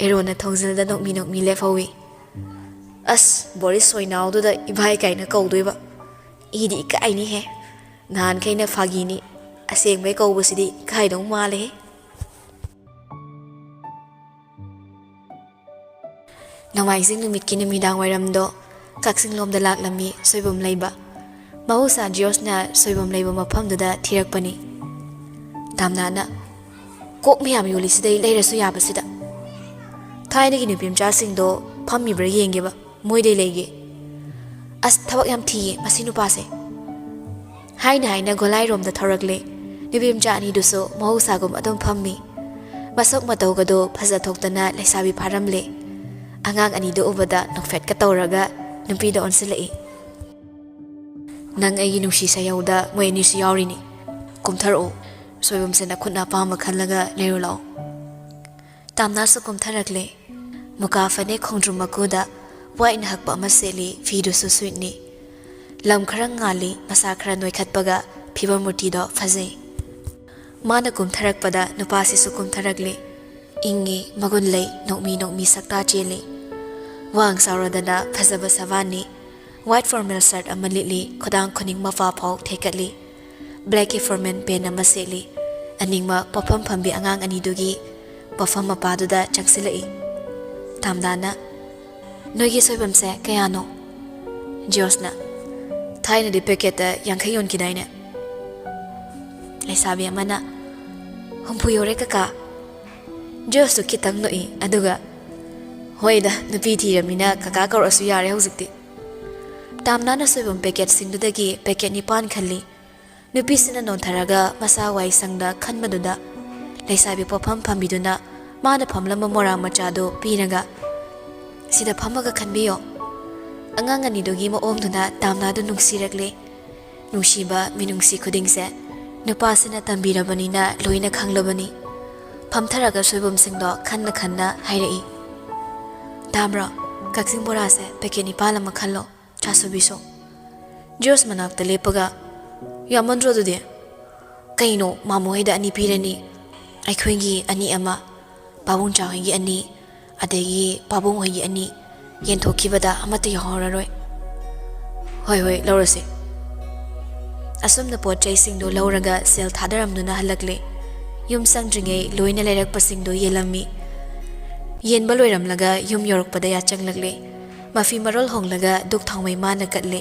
ꯑꯦꯔꯣꯟꯅ ꯊꯣꯡꯖꯤꯜꯗ ꯅꯣꯛꯃꯤ ꯅꯣꯛꯃꯤ ꯂꯦꯞꯍꯧꯋꯤ꯫ "ꯑꯁ, ꯕꯣꯔꯤꯁ ꯁꯣꯏꯅꯥꯎꯗꯨꯗ ꯏꯚꯥꯏ ꯀꯥꯏꯅ ꯀꯧꯗꯣꯏꯕ꯫ ꯏꯗꯤ ꯏꯀꯥꯏꯅꯤꯍꯦ꯫ ꯅꯍꯥꯟꯈꯩꯅ ꯐꯥꯒꯤꯅꯤ, ꯑꯁꯦꯡꯕꯩ ꯀꯧꯕꯁꯤꯗꯤ ꯏꯀꯥꯏꯗꯧ ꯃꯥꯜꯂꯦꯍꯦ꯫" ꯅꯣꯡꯃꯥꯏꯖꯤꯡ ꯅꯨꯃꯤꯠꯀꯤ ꯅꯨꯃꯤꯗꯥꯡ ꯋꯥꯏꯔꯝꯗꯣ ꯀꯛꯆꯤꯡꯂꯣꯝꯗ ꯂꯥꯛꯂꯝꯃꯤ ꯁꯣꯏꯕꯨꯝ ꯂꯩꯕ꯫ ꯃꯍꯧꯁꯥ ꯖꯤꯑꯣꯁꯅ ꯁꯣꯏꯕꯨꯝ ꯂꯩꯕ ꯃꯐꯝꯗꯨꯗ ꯊꯤꯔꯛꯄꯅꯤ꯫ ꯇꯥꯝꯅꯥꯅ, "ꯀꯣꯛ ꯃꯌꯥꯝ ꯌꯣꯜꯂꯤꯁꯤꯗꯩ ꯂꯩꯔꯁꯨ ꯌꯥꯕꯁꯤꯗ꯫ ꯊꯥꯏꯅꯒꯤ ꯅꯨꯄꯤ ꯃꯆꯥꯁꯤꯡꯗꯣ ꯐꯝꯃꯤꯕ꯭ꯔꯥ ꯌꯦꯡꯒꯦꯕ, ꯃꯣꯏꯗꯩ ꯂꯩꯒꯦ꯫ ꯑꯁ, ꯊꯕꯛ ꯌꯥꯝ ꯊꯤꯌꯦ ꯃꯁꯤ ꯅꯨꯄꯥꯁꯦ꯫" ꯍꯥꯏꯅ ꯍꯥꯏꯅ ꯒꯣꯂꯥꯏꯔꯣꯝꯗ ꯊꯧꯔꯛꯂꯦ꯫ ꯅꯨꯄꯤ ꯃꯆꯥ ꯑꯅꯤꯗꯨꯁꯨ ꯃꯍꯧꯁꯥꯒꯨꯝ ꯑꯗꯨꯝ ꯐꯝꯃꯤ꯫ ꯃꯁꯛ ꯃꯇꯧꯒꯗꯣ ꯐꯖ ꯊꯣꯛꯇꯅ ꯂꯩꯁꯥꯕꯤ ꯐꯥꯔꯝꯂꯦ꯫ ꯑꯉꯥꯡ ꯑꯅꯤꯗꯨ ꯎꯕꯗ ꯅꯣꯛꯐꯦꯠꯀ ꯇꯧꯔꯒ ꯅꯨꯄꯤꯗ ꯑꯣꯟꯁꯤꯜꯂꯛꯏ꯫ "ꯅꯪ ꯑꯩꯒꯤ ꯅꯨꯡꯁꯤ ꯁꯥꯏꯌꯧꯗ ꯃꯣꯏ ꯑꯅꯤꯁꯨ ꯌꯥꯎꯔꯤꯅꯤ꯫ ꯀꯨꯝꯊꯔꯛꯑꯣ, ꯁꯣꯏꯕꯨꯝꯁꯦ ꯅꯈꯨꯠꯅ ꯑꯄꯥꯝꯕ ꯈꯜꯂꯒ ꯂꯩꯔꯨ ꯂꯥꯛꯑꯣ꯫" ꯇꯥꯝꯅꯥꯁꯨ ꯀꯨꯝꯊꯔꯛꯂꯦ꯫ ꯃꯨꯀꯥ ꯐꯅꯦꯛ ꯈꯣꯡꯗ꯭ꯔꯨꯝ ꯃꯀꯨꯗ ꯋꯥꯏꯠꯅ ꯍꯛꯄ ꯑꯃ ꯁꯦꯠꯂꯤ, ꯐꯤꯗꯨꯁꯨ ꯁ꯭ꯋꯤꯠꯅꯤ꯫ ꯂꯝ ꯈꯔ ꯉꯥꯜꯂꯤ, ꯃꯁꯥ ꯈꯔ ꯅꯣꯏꯈꯠꯄꯒ ꯐꯤꯕꯝ ꯃꯨꯔꯇꯤꯗꯣ ꯐꯖꯩ꯫ ꯃꯥꯅ ꯀꯨꯝꯊꯔꯛꯄꯗ ꯅꯨꯄꯥꯁꯤꯁꯨ ꯀꯨꯝꯊꯔꯛꯂꯦ꯫ ꯏꯪꯉꯤ, ꯃꯒꯨꯟ ꯂꯩ, ꯅꯣꯛꯃꯤ ꯅꯣꯛꯃꯤ ꯁꯛꯇꯥ ꯆꯦꯜꯂꯤ꯫ ꯋꯥꯡ ꯆꯥꯎꯔꯗꯅ ꯐꯖꯕ ꯁꯕꯥꯟꯅꯤ꯫ White formal shirt ꯑꯃ ꯂꯤꯠꯂꯤ, ꯈꯨꯗꯥꯡ ꯈꯨꯅꯤꯡ ꯃꯄꯥ ꯐꯥꯎ ꯊꯦꯛꯀꯠꯂꯤ꯫ Blackꯀꯤ formal pant ꯑꯃ ꯁꯦꯠꯂꯤ꯫ ꯑꯅꯤꯡꯕ ꯄꯣꯠꯐꯝ ꯐꯝꯕꯤ ꯑꯉꯥꯡ ꯑꯅꯤꯗꯨꯒꯤ ꯄꯣꯠꯐꯝ ꯃꯄꯥꯗꯨꯗ ꯆꯪꯁꯤꯜꯂꯛꯏ꯫ ꯇꯥꯝꯅꯥꯅ, "ꯅꯣꯏꯒꯤ ꯁꯣꯏꯕꯝꯁꯦ ꯀꯌꯥꯅꯣ?" ꯖꯤꯌꯣꯁꯅ, "ꯊꯥꯏꯅꯗꯤ packetꯇ ꯌꯥꯡꯈꯩ ꯌꯣꯟꯈꯤꯗꯥꯏꯅꯦ?" ꯂꯩꯁꯥꯕꯤ ꯑꯃꯅ, "ꯍꯨꯝꯐꯨ ꯌꯧꯔꯦ ꯀꯀꯥ꯫" ꯖꯤꯌꯣꯁꯇꯨ ꯈꯤꯇꯪ ꯅꯣꯛꯏ, ꯑꯗꯨꯒ, "ꯍꯣꯏꯗ, ꯅꯨꯄꯤ ꯊꯤꯔꯃꯤꯅ ꯀꯀꯥ ꯀꯧꯔꯛꯑꯁꯨ ꯌꯥꯔꯦ ꯍꯧꯖꯤꯛꯇꯤ꯫" ꯇꯥꯝꯅꯥꯅ ꯁꯣꯏꯕꯨꯝ packetꯁꯤꯡꯗꯨꯗꯒꯤ packet ꯅꯤꯄꯥꯟ ꯈꯜꯂꯤ꯫ ꯅꯨꯄꯤꯁꯤꯅ ꯅꯣꯟꯊꯔꯒ ꯃꯁꯥ ꯋꯥꯏ ꯁꯪꯗ ꯈꯟꯕꯗꯨꯗ ꯂꯩꯁꯥꯕꯤ ꯄꯣꯠꯐꯝ ꯐꯝꯕꯤꯗꯨꯅ ꯃꯥꯅ ꯐꯝꯂꯝꯕ ꯃꯣꯔꯥ ꯃꯆꯥꯗꯨ ꯄꯤꯔꯒ, "ꯁꯤꯗ ꯐꯝꯃꯒ ꯈꯟꯕꯤꯌꯣ꯫" ꯑꯉꯥꯡ ꯑꯅꯤꯗꯨꯒꯤ ꯃꯑꯣꯡꯗꯨꯅ ꯇꯥꯝꯅꯥꯗꯨ ꯅꯨꯡꯁꯤꯔꯛꯂꯦ꯫ ꯅꯨꯡꯁꯤꯕ ꯃꯤꯅꯨꯡꯁꯤ ꯈꯨꯗꯤꯡꯁꯦ ꯅꯨꯄꯥꯁꯤꯅ ꯇꯝꯕꯤꯔꯕꯅꯤꯅ ꯂꯣꯏꯅ ꯈꯪꯂꯕꯅꯤ꯫ ꯐꯝꯊꯔꯒ ꯁꯣꯏꯕꯨꯝꯁꯤꯡꯗꯣ ꯈꯟꯅ ꯈꯟꯅ ꯍꯥꯏꯔꯛꯏ, "ꯇꯥꯕ꯭ꯔꯣ? ꯀꯛꯆꯤꯡ ꯕꯣꯔꯥꯁꯦ packet ꯅꯤꯄꯥꯜ ꯑꯃ ꯈꯜꯂꯣ, ꯆꯥꯁꯨꯕꯤꯁꯨ꯫" ꯖꯤꯌꯣꯁ ꯃꯅꯥꯛꯇ ꯂꯦꯞꯄꯒ, "ꯌꯥꯝꯃꯟꯗ꯭ꯔꯣ ꯑꯗꯨꯗꯤ?" "ꯀꯩꯅꯣ, ꯃꯥꯃꯣ ꯍꯣꯏꯗ ꯑꯅꯤ ꯄꯤꯔꯅꯤ, ꯑꯩꯈꯣꯏꯒꯤ ꯑꯅꯤ ꯑꯃ, ꯄꯥꯕꯨꯡꯆꯥ ꯍꯣꯏꯒꯤ ꯑꯅꯤ, ꯑꯗꯒꯤ ꯄꯥꯕꯨꯡ ꯍꯣꯏꯒꯤ ꯑꯅꯤ, ꯌꯦꯟꯊꯣꯛꯈꯤꯕꯗ ꯑꯃꯠꯇ ꯌꯥꯎꯍꯧꯔꯔꯣꯏ꯫" "ꯍꯣꯏ, ꯍꯣꯏ, ꯂꯧꯔꯁꯤ꯫" ꯑꯁꯨꯝꯅ ꯄꯣꯠ ꯆꯩꯁꯤꯡꯗꯨ ꯂꯧꯔꯒ ꯁꯦꯜ ꯊꯥꯗꯔꯝꯗꯨꯅ ꯍꯜꯂꯛꯂꯦ꯫ ꯌꯨꯝ ꯆꯪꯗ꯭ꯔꯤꯉꯩ ꯂꯣꯏꯅ ꯂꯩꯔꯛꯄꯁꯤꯡꯗꯨ ꯌꯦꯜꯂꯝꯃꯤ꯫ ꯌꯦꯟꯕ ꯂꯣꯏꯔꯝꯂꯒ ꯌꯨꯝ ꯌꯧꯔꯛꯄꯗ ꯌꯥꯆꯪꯂꯛꯂꯦ꯫ ꯃꯐꯤ ꯃꯔꯣꯜ ꯍꯣꯡꯂꯒ ꯙꯨꯛ ꯊꯥꯎꯃꯩ ꯃꯥꯅ ꯀꯠꯂꯦ꯫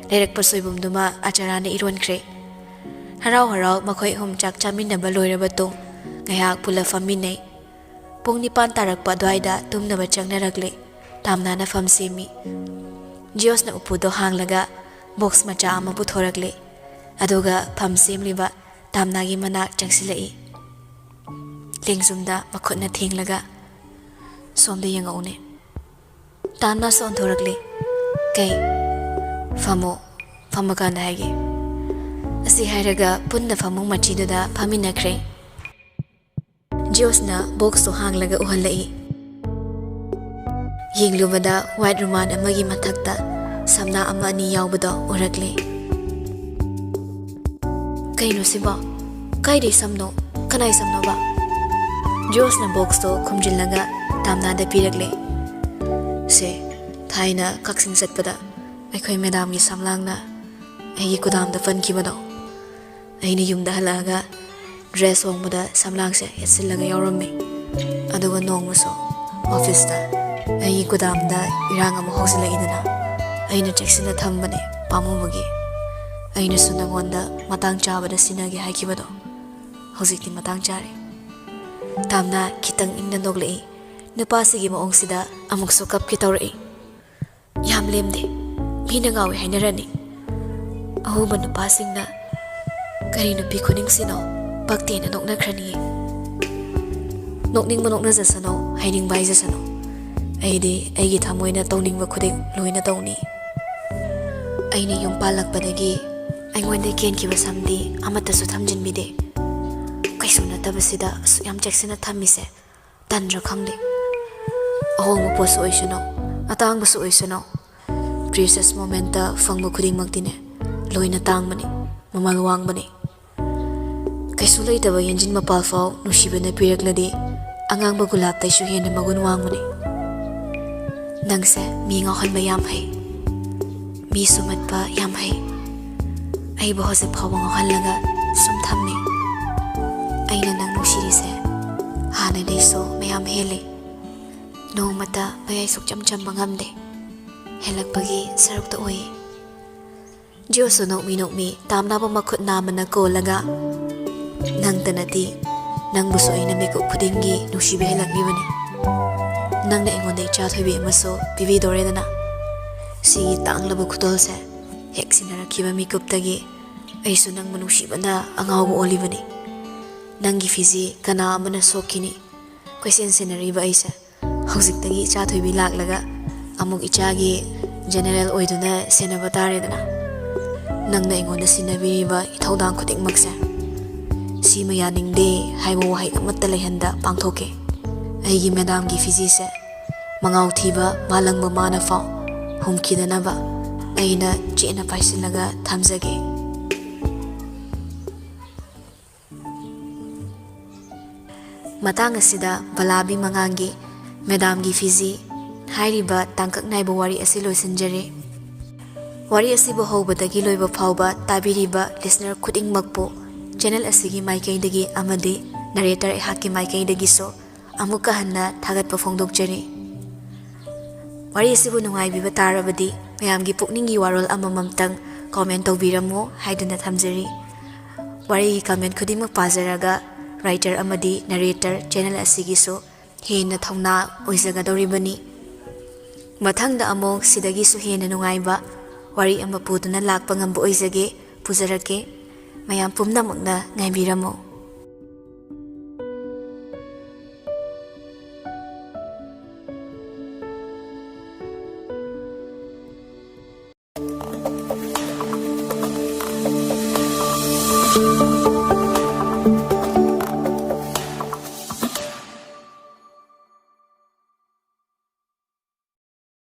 ꯂꯩꯔꯛꯄ ꯁꯣꯏꯕꯨꯝꯗꯨꯃ ꯑꯆꯥꯔꯥꯅ ꯏꯔꯣꯟꯈ꯭ꯔꯦ꯫ ꯍꯔꯥꯎ ꯍꯔꯥꯎ ꯃꯈꯣꯏ ꯑꯍꯨꯝ ꯆꯥꯛ ꯆꯥꯃꯤꯟꯅꯕ ꯂꯣꯏꯔꯕ ꯇꯨꯡ ꯉꯥꯏꯍꯥꯛ ꯄꯨꯂꯞ ꯐꯝꯃꯤꯟꯅꯩ꯫ ꯄꯨꯡ ꯅꯤꯄꯥꯟ ꯇꯥꯔꯛꯄ ꯑꯗꯨꯋꯥꯏꯗ ꯇꯨꯝꯅꯕ ꯆꯪꯅꯔꯛꯂꯦ꯫ ꯇꯥꯝꯅꯥꯅ ꯐꯝ ꯁꯦꯝꯃꯤ꯫ ꯖꯤꯌꯣꯁꯅ ꯎꯄꯨꯗꯣ ꯍꯥꯡꯂꯒ box ꯃꯆꯥ ꯑꯃ ꯄꯨꯊꯣꯔꯛꯂꯦ꯫ ꯑꯗꯨꯒ ꯐꯝ ꯁꯦꯝꯂꯤꯕ ꯇꯥꯝꯅꯥꯒꯤ ꯃꯅꯥꯛ ꯆꯪꯁꯤꯜꯂꯛꯏ꯫ ꯂꯦꯡꯖꯨꯝꯗ ꯃꯈꯨꯠꯅ ꯊꯦꯡꯂꯒ, "ꯁꯣꯝꯗ ꯌꯦꯡꯉꯛꯎꯅꯦ꯫" ꯇꯥꯝꯅꯥꯁꯨ ꯑꯣꯟꯊꯣꯔꯛꯂꯦ꯫ "ꯀꯩ?" "ꯐꯝꯃꯣ, ꯐꯝꯃꯀꯥꯟꯗ ꯍꯥꯏꯒꯦ꯫" ꯑꯁꯤ ꯍꯥꯏꯔꯒ ꯄꯨꯟꯅ ꯐꯃꯨꯡ ꯃꯆꯤꯗꯨꯗ ꯐꯝꯃꯤꯟꯅꯈ꯭ꯔꯦ꯫ ꯖꯤꯌꯣꯁꯅ boxꯇꯨ ꯍꯥꯡꯂꯒ ꯎꯍꯜꯂꯛꯏ꯫ ꯌꯦꯡꯂꯨꯕꯗ white ꯔꯨꯃꯥꯟ ꯑꯃꯒꯤ ꯃꯊꯛꯇ ꯁꯝꯅꯥ ꯑꯃ ꯑꯅꯤ ꯌꯥꯎꯕꯗꯣ ꯎꯔꯛꯂꯦ꯫ "ꯀꯩꯅꯣ ꯁꯤꯕꯣ? ꯀꯥꯏꯗꯩ ꯁꯝꯅꯣ? ꯀꯅꯥꯏ ꯁꯝꯅꯣꯕ?" ꯖꯤꯌꯣꯁꯅ boxꯇꯣ ꯈꯨꯝꯖꯤꯜꯂꯒ ꯇꯥꯝꯅꯥꯗ ꯄꯤꯔꯛꯂꯦ꯫ ꯁꯦ, ꯊꯥꯏꯅ ꯀꯛꯆꯤꯡ ꯆꯠꯄꯗ ꯑꯩꯈꯣꯏ ꯃꯦꯗꯥꯝꯒꯤ ꯁꯝꯂꯥꯡꯅ ꯑꯩꯒꯤ ꯀꯨꯗꯥꯝꯗ ꯄꯟꯈꯤꯕꯗꯣ, ꯑꯩꯅ ꯌꯨꯝꯗ ꯍꯜꯂꯛꯑꯒ ꯗ꯭ꯔꯦꯁ ꯍꯣꯡꯕꯗ ꯁꯝꯂꯥꯡꯁꯦ ꯌꯦꯠꯁꯤꯜꯂꯒ ꯌꯥꯎꯔꯝꯃꯤ꯫ ꯑꯗꯨꯒ ꯅꯣꯡꯃꯁꯨ ꯑꯣꯐꯤꯁꯇ ꯑꯩꯒꯤ ꯀꯨꯗꯥꯝꯗ ꯏꯔꯥꯡ ꯑꯃ ꯍꯧꯖꯤꯜꯂꯛꯏꯗꯅ, ꯑꯩꯅ ꯆꯦꯛꯁꯤꯟꯅ ꯊꯝꯕꯅꯦ ꯄꯥꯝꯃꯨꯕꯒꯤ꯫ ꯑꯩꯅꯁꯨ ꯅꯉꯣꯟꯗ ꯃꯇꯥꯡ ꯆꯥꯕꯗ ꯁꯤꯟꯅꯒꯦ ꯍꯥꯏꯈꯤꯕꯗꯣ ꯍꯧꯖꯤꯛꯇꯤ ꯃꯇꯥꯡ ꯆꯥꯔꯦ꯫ ꯇꯥꯝꯅ ꯈꯤꯇꯪ ꯏꯪꯅ ꯅꯣꯛꯂꯛꯏ꯫ ꯅꯨꯄꯥꯁꯤꯒꯤ ꯃꯑꯣꯡꯁꯤꯗ ꯑꯃꯨꯛꯁꯨ ꯀꯞꯀꯦ ꯇꯧꯔꯛꯏ꯫ ꯌꯥꯝ ꯂꯦꯝꯗꯦ, ꯃꯤꯅ ꯉꯥꯎꯋꯦ ꯍꯥꯏꯅꯔꯅꯤ꯫ ꯑꯍꯨꯕ ꯅꯨꯄꯥꯁꯤꯡꯅ "ꯀꯔꯤ ꯅꯨꯄꯤ ꯈꯨꯅꯤꯡꯁꯤꯅꯣ?" ꯄꯛꯇꯦꯅ ꯅꯣꯛꯅꯈ꯭ꯔꯅꯤꯌꯦ꯫ ꯅꯣꯛꯅꯤꯡꯕ ꯅꯣꯛꯅꯖꯁꯅꯨ, ꯍꯥꯏꯅꯤꯡꯕ ꯍꯥꯏꯖꯁꯅꯨ꯫ ꯑꯩꯗꯤ ꯑꯩꯒꯤ ꯊꯃꯣꯏꯅ ꯇꯧꯅꯤꯡꯕ ꯈꯨꯗꯤꯡ ꯂꯣꯏꯅ ꯇꯧꯅꯤ꯫ ꯑꯩꯅ ꯌꯨꯝ ꯄꯥꯜꯂꯛꯄꯗꯒꯤ ꯑꯩꯉꯣꯟꯗ ꯀꯦꯟꯈꯤꯕ ꯁꯝꯗꯤ ꯑꯃꯠꯇꯁꯨ ꯊꯝꯖꯤꯟꯕꯤꯗꯦ꯫ ꯀꯩꯁꯨ ꯅꯠꯇꯕꯁꯤꯗ ꯑꯁꯨꯛ ꯌꯥꯝ ꯆꯦꯛꯁꯤꯟꯅ ꯊꯝꯃꯤꯁꯦ ꯇꯟꯗ꯭ꯔꯥ ꯈꯪꯗꯦ꯫ ꯑꯍꯣꯡꯕ ꯄꯣꯠꯁꯨ ꯑꯣꯏꯁꯅꯨ, ꯑꯇꯥꯡꯕꯁꯨ ꯑꯣꯏꯁꯅꯨ, ꯄ꯭ꯔꯤꯁꯤꯌꯁ ꯃꯣꯃꯦꯟꯠꯇ ꯐꯪꯕ ꯈꯨꯗꯤꯡꯃꯛꯇꯤꯅꯦ ꯂꯣꯏꯅ ꯇꯥꯡꯕꯅꯤ, ꯃꯃꯜ ꯋꯥꯡꯕꯅꯤ꯫ ꯀꯩꯁꯨ ꯂꯩꯇꯕ ꯌꯦꯟꯖꯤꯟ ꯃꯄꯥꯜ ꯐꯥꯎ ꯅꯨꯡꯁꯤꯕꯅ ꯄꯤꯔꯛꯂꯗꯤ ꯑꯉꯥꯡꯕ ꯒꯨꯂꯥꯞꯇꯩꯁꯨ ꯍꯦꯟꯅ ꯃꯒꯨꯟ ꯋꯥꯡꯕꯅꯤ꯫ ꯅꯪꯁꯦ ꯃꯤ ꯉꯥꯎꯍꯟꯕ ꯌꯥꯝ ꯍꯩ, ꯃꯤ ꯁꯨꯝꯍꯠꯄ ꯌꯥꯝ ꯍꯩ꯫ ꯑꯩꯕꯨ ꯍꯧꯖꯤꯛ ꯐꯥꯎꯕ ꯉꯥꯎꯍꯜꯂꯒ ꯁꯨꯝ ꯊꯝꯃꯤ꯫ ꯑꯩꯅ ꯅꯪ ꯅꯨꯡꯁꯤꯔꯤꯁꯦ ꯍꯥꯟꯅꯗꯩꯁꯨ ꯃꯌꯥꯝ ꯍꯦꯜꯂꯤ꯫ ꯅꯣꯡꯃꯇ ꯃꯌꯥꯏ ꯁꯨꯛꯆꯝ ꯆꯝꯕ ꯉꯝꯗꯦ꯫ ꯍꯦꯜꯂꯛꯄꯒꯤ ꯁꯔꯨꯛꯇ ꯑꯣꯏꯌꯦ꯫ ꯖꯤꯑꯣꯁꯨ ꯅꯣꯛꯃꯤ ꯅꯣꯛꯃꯤ ꯇꯥꯝꯅꯕ ꯃꯈꯨꯠ ꯅꯥꯝꯃꯅ ꯀꯣꯜꯂꯒ, "ꯅꯪꯇ ꯅꯠꯇꯦ, ꯅꯪꯕꯨꯁꯨ ꯑꯩꯅ ꯃꯤꯀꯨꯞ ꯈꯨꯗꯤꯡꯒꯤ ꯅꯨꯡꯁꯤꯕ ꯍꯦꯜꯂꯛꯂꯤꯕꯅꯤ꯫ ꯅꯪꯅ ꯑꯩꯉꯣꯟꯗ ꯏꯆꯥ ꯊꯣꯏꯕꯤ ꯑꯃꯁꯨ ꯄꯤꯕꯤꯗꯣꯔꯦꯗꯅ꯫" ꯁꯤꯒꯤ ꯇꯥꯡꯂꯕ ꯈꯨꯗꯣꯜꯁꯦ ꯍꯦꯛ ꯁꯤꯟꯅꯔꯛꯈꯤꯕ ꯃꯤꯀꯨꯞꯇꯒꯤ ꯑꯩꯁꯨ ꯅꯪꯕꯨ ꯅꯨꯡꯁꯤꯕꯅ ꯑꯉꯥꯎꯕ ꯑꯣꯜꯂꯤꯕꯅꯤ꯫ ꯅꯪꯒꯤ ꯐꯤꯖꯤ ꯀꯅꯥ ꯑꯃꯅ ꯁꯣꯛꯈꯤꯅꯤ? ꯀꯣꯏꯁꯦꯟ ꯁꯦꯟꯅꯔꯤꯕ ꯑꯩꯁꯦ ꯍꯧꯖꯤꯛꯇꯒꯤ ꯏꯆꯥ ꯊꯣꯏꯕꯤ ꯂꯥꯛꯂꯒ ꯑꯃꯨꯛ ꯏꯆꯥꯒꯤ ꯖꯦꯅꯦꯔꯦꯜ ꯑꯣꯏꯗꯨꯅ ꯁꯦꯟꯅꯕ ꯇꯥꯔꯦꯗꯅ꯫ ꯅꯪꯅ ꯑꯩꯉꯣꯟꯗ ꯁꯤꯟꯅꯕꯤꯔꯤꯕ ꯏꯊꯧꯗꯥꯡ ꯈꯨꯗꯤꯡꯃꯛꯁꯦ, "ꯁꯤꯃ ꯌꯥꯅꯤꯡꯗꯦ" ꯍꯥꯏꯕ ꯋꯥꯍꯩ ꯑꯃꯠꯇ ꯂꯩꯍꯟꯗ ꯄꯥꯡꯊꯣꯛꯀꯦ꯫ ꯑꯩꯒꯤ ꯃꯦꯗꯥꯝꯒꯤ ꯐꯤꯖꯤꯁꯦ ꯃꯉꯥꯎ ꯊꯤꯕ ꯃꯥꯂꯪꯕ ꯃꯥꯅ ꯐꯥꯎ ꯍꯨꯝꯈꯤꯗꯅꯕ ꯑꯩꯅ ꯆꯦꯠꯅ ꯄꯥꯏꯁꯤꯜꯂꯒ ꯊꯝꯖꯒꯦ꯫ ꯃꯇꯥꯡ ꯑꯁꯤꯗ ꯕꯂꯥꯕꯤ ꯃꯉꯥꯡꯒꯤ ꯃꯦꯗꯥꯝꯒꯤ ꯐꯤꯖꯤ ꯍꯥꯏꯔꯤꯕ ꯇꯥꯡꯀꯛ ꯅꯥꯏꯕ ꯋꯥꯔꯤ ꯑꯁꯤ ꯂꯣꯏꯁꯤꯟꯖꯔꯦ꯫ ꯋꯥꯔꯤ ꯑꯁꯤꯕꯨ ꯍꯧꯕꯗꯒꯤ ꯂꯣꯏꯕ ꯐꯥꯎꯕ ꯇꯥꯕꯤꯔꯤꯕ listener ꯈꯨꯗꯤꯡꯃꯛꯄꯨ channel ꯑꯁꯤꯒꯤ ꯃꯥꯏꯀꯩꯗꯒꯤ ꯑꯃꯗꯤ narrator ꯑꯩꯍꯥꯛꯀꯤ ꯃꯥꯏꯀꯩꯗꯒꯤꯁꯨ ꯑꯃꯨꯛꯀ ꯍꯟꯅ ꯊꯥꯒꯠꯄ ꯐꯣꯡꯗꯣꯛꯆꯔꯤ꯫ ꯋꯥꯔꯤ ꯑꯁꯤꯕꯨ ꯅꯨꯡꯉꯥꯏꯕꯤꯕ ꯇꯥꯔꯕꯗꯤ ꯃꯌꯥꯝꯒꯤ ꯄꯨꯛꯅꯤꯡꯒꯤ ꯋꯥꯔꯣꯜ ꯑꯃꯃꯝꯇꯪ comment ꯇꯧꯕꯤꯔꯝꯃꯨ ꯍꯥꯏꯗꯨꯅ ꯊꯝꯖꯔꯤ꯫ ꯋꯥꯔꯤꯒꯤ comment ꯈꯨꯗꯤꯡꯃꯛ ꯄꯥꯖꯔꯒ writer ꯑꯃꯗꯤ narrator channel ꯑꯁꯤꯒꯤꯁꯨ ꯍꯦꯟꯅ ꯊꯧꯅꯥ ꯑꯣꯏꯖꯒꯗꯧꯔꯤꯕꯅꯤ꯫ ꯃꯊꯪꯗ ꯑꯃꯨꯛ ꯁꯤꯗꯒꯤꯁꯨ ꯍꯦꯟꯅ ꯅꯨꯡꯉꯥꯏꯕ ꯋꯥꯔꯤ ꯑꯃ ꯄꯨꯗꯨꯅ ꯂꯥꯛꯄ ꯉꯝꯕ ꯑꯣꯏꯖꯒꯦ, ꯄꯨꯖꯔꯛꯀꯦ꯫ ꯃꯌꯥꯝ ꯄꯨꯝꯅꯃꯛꯅ ꯉꯥꯏꯕꯤꯔꯝꯃꯨ꯫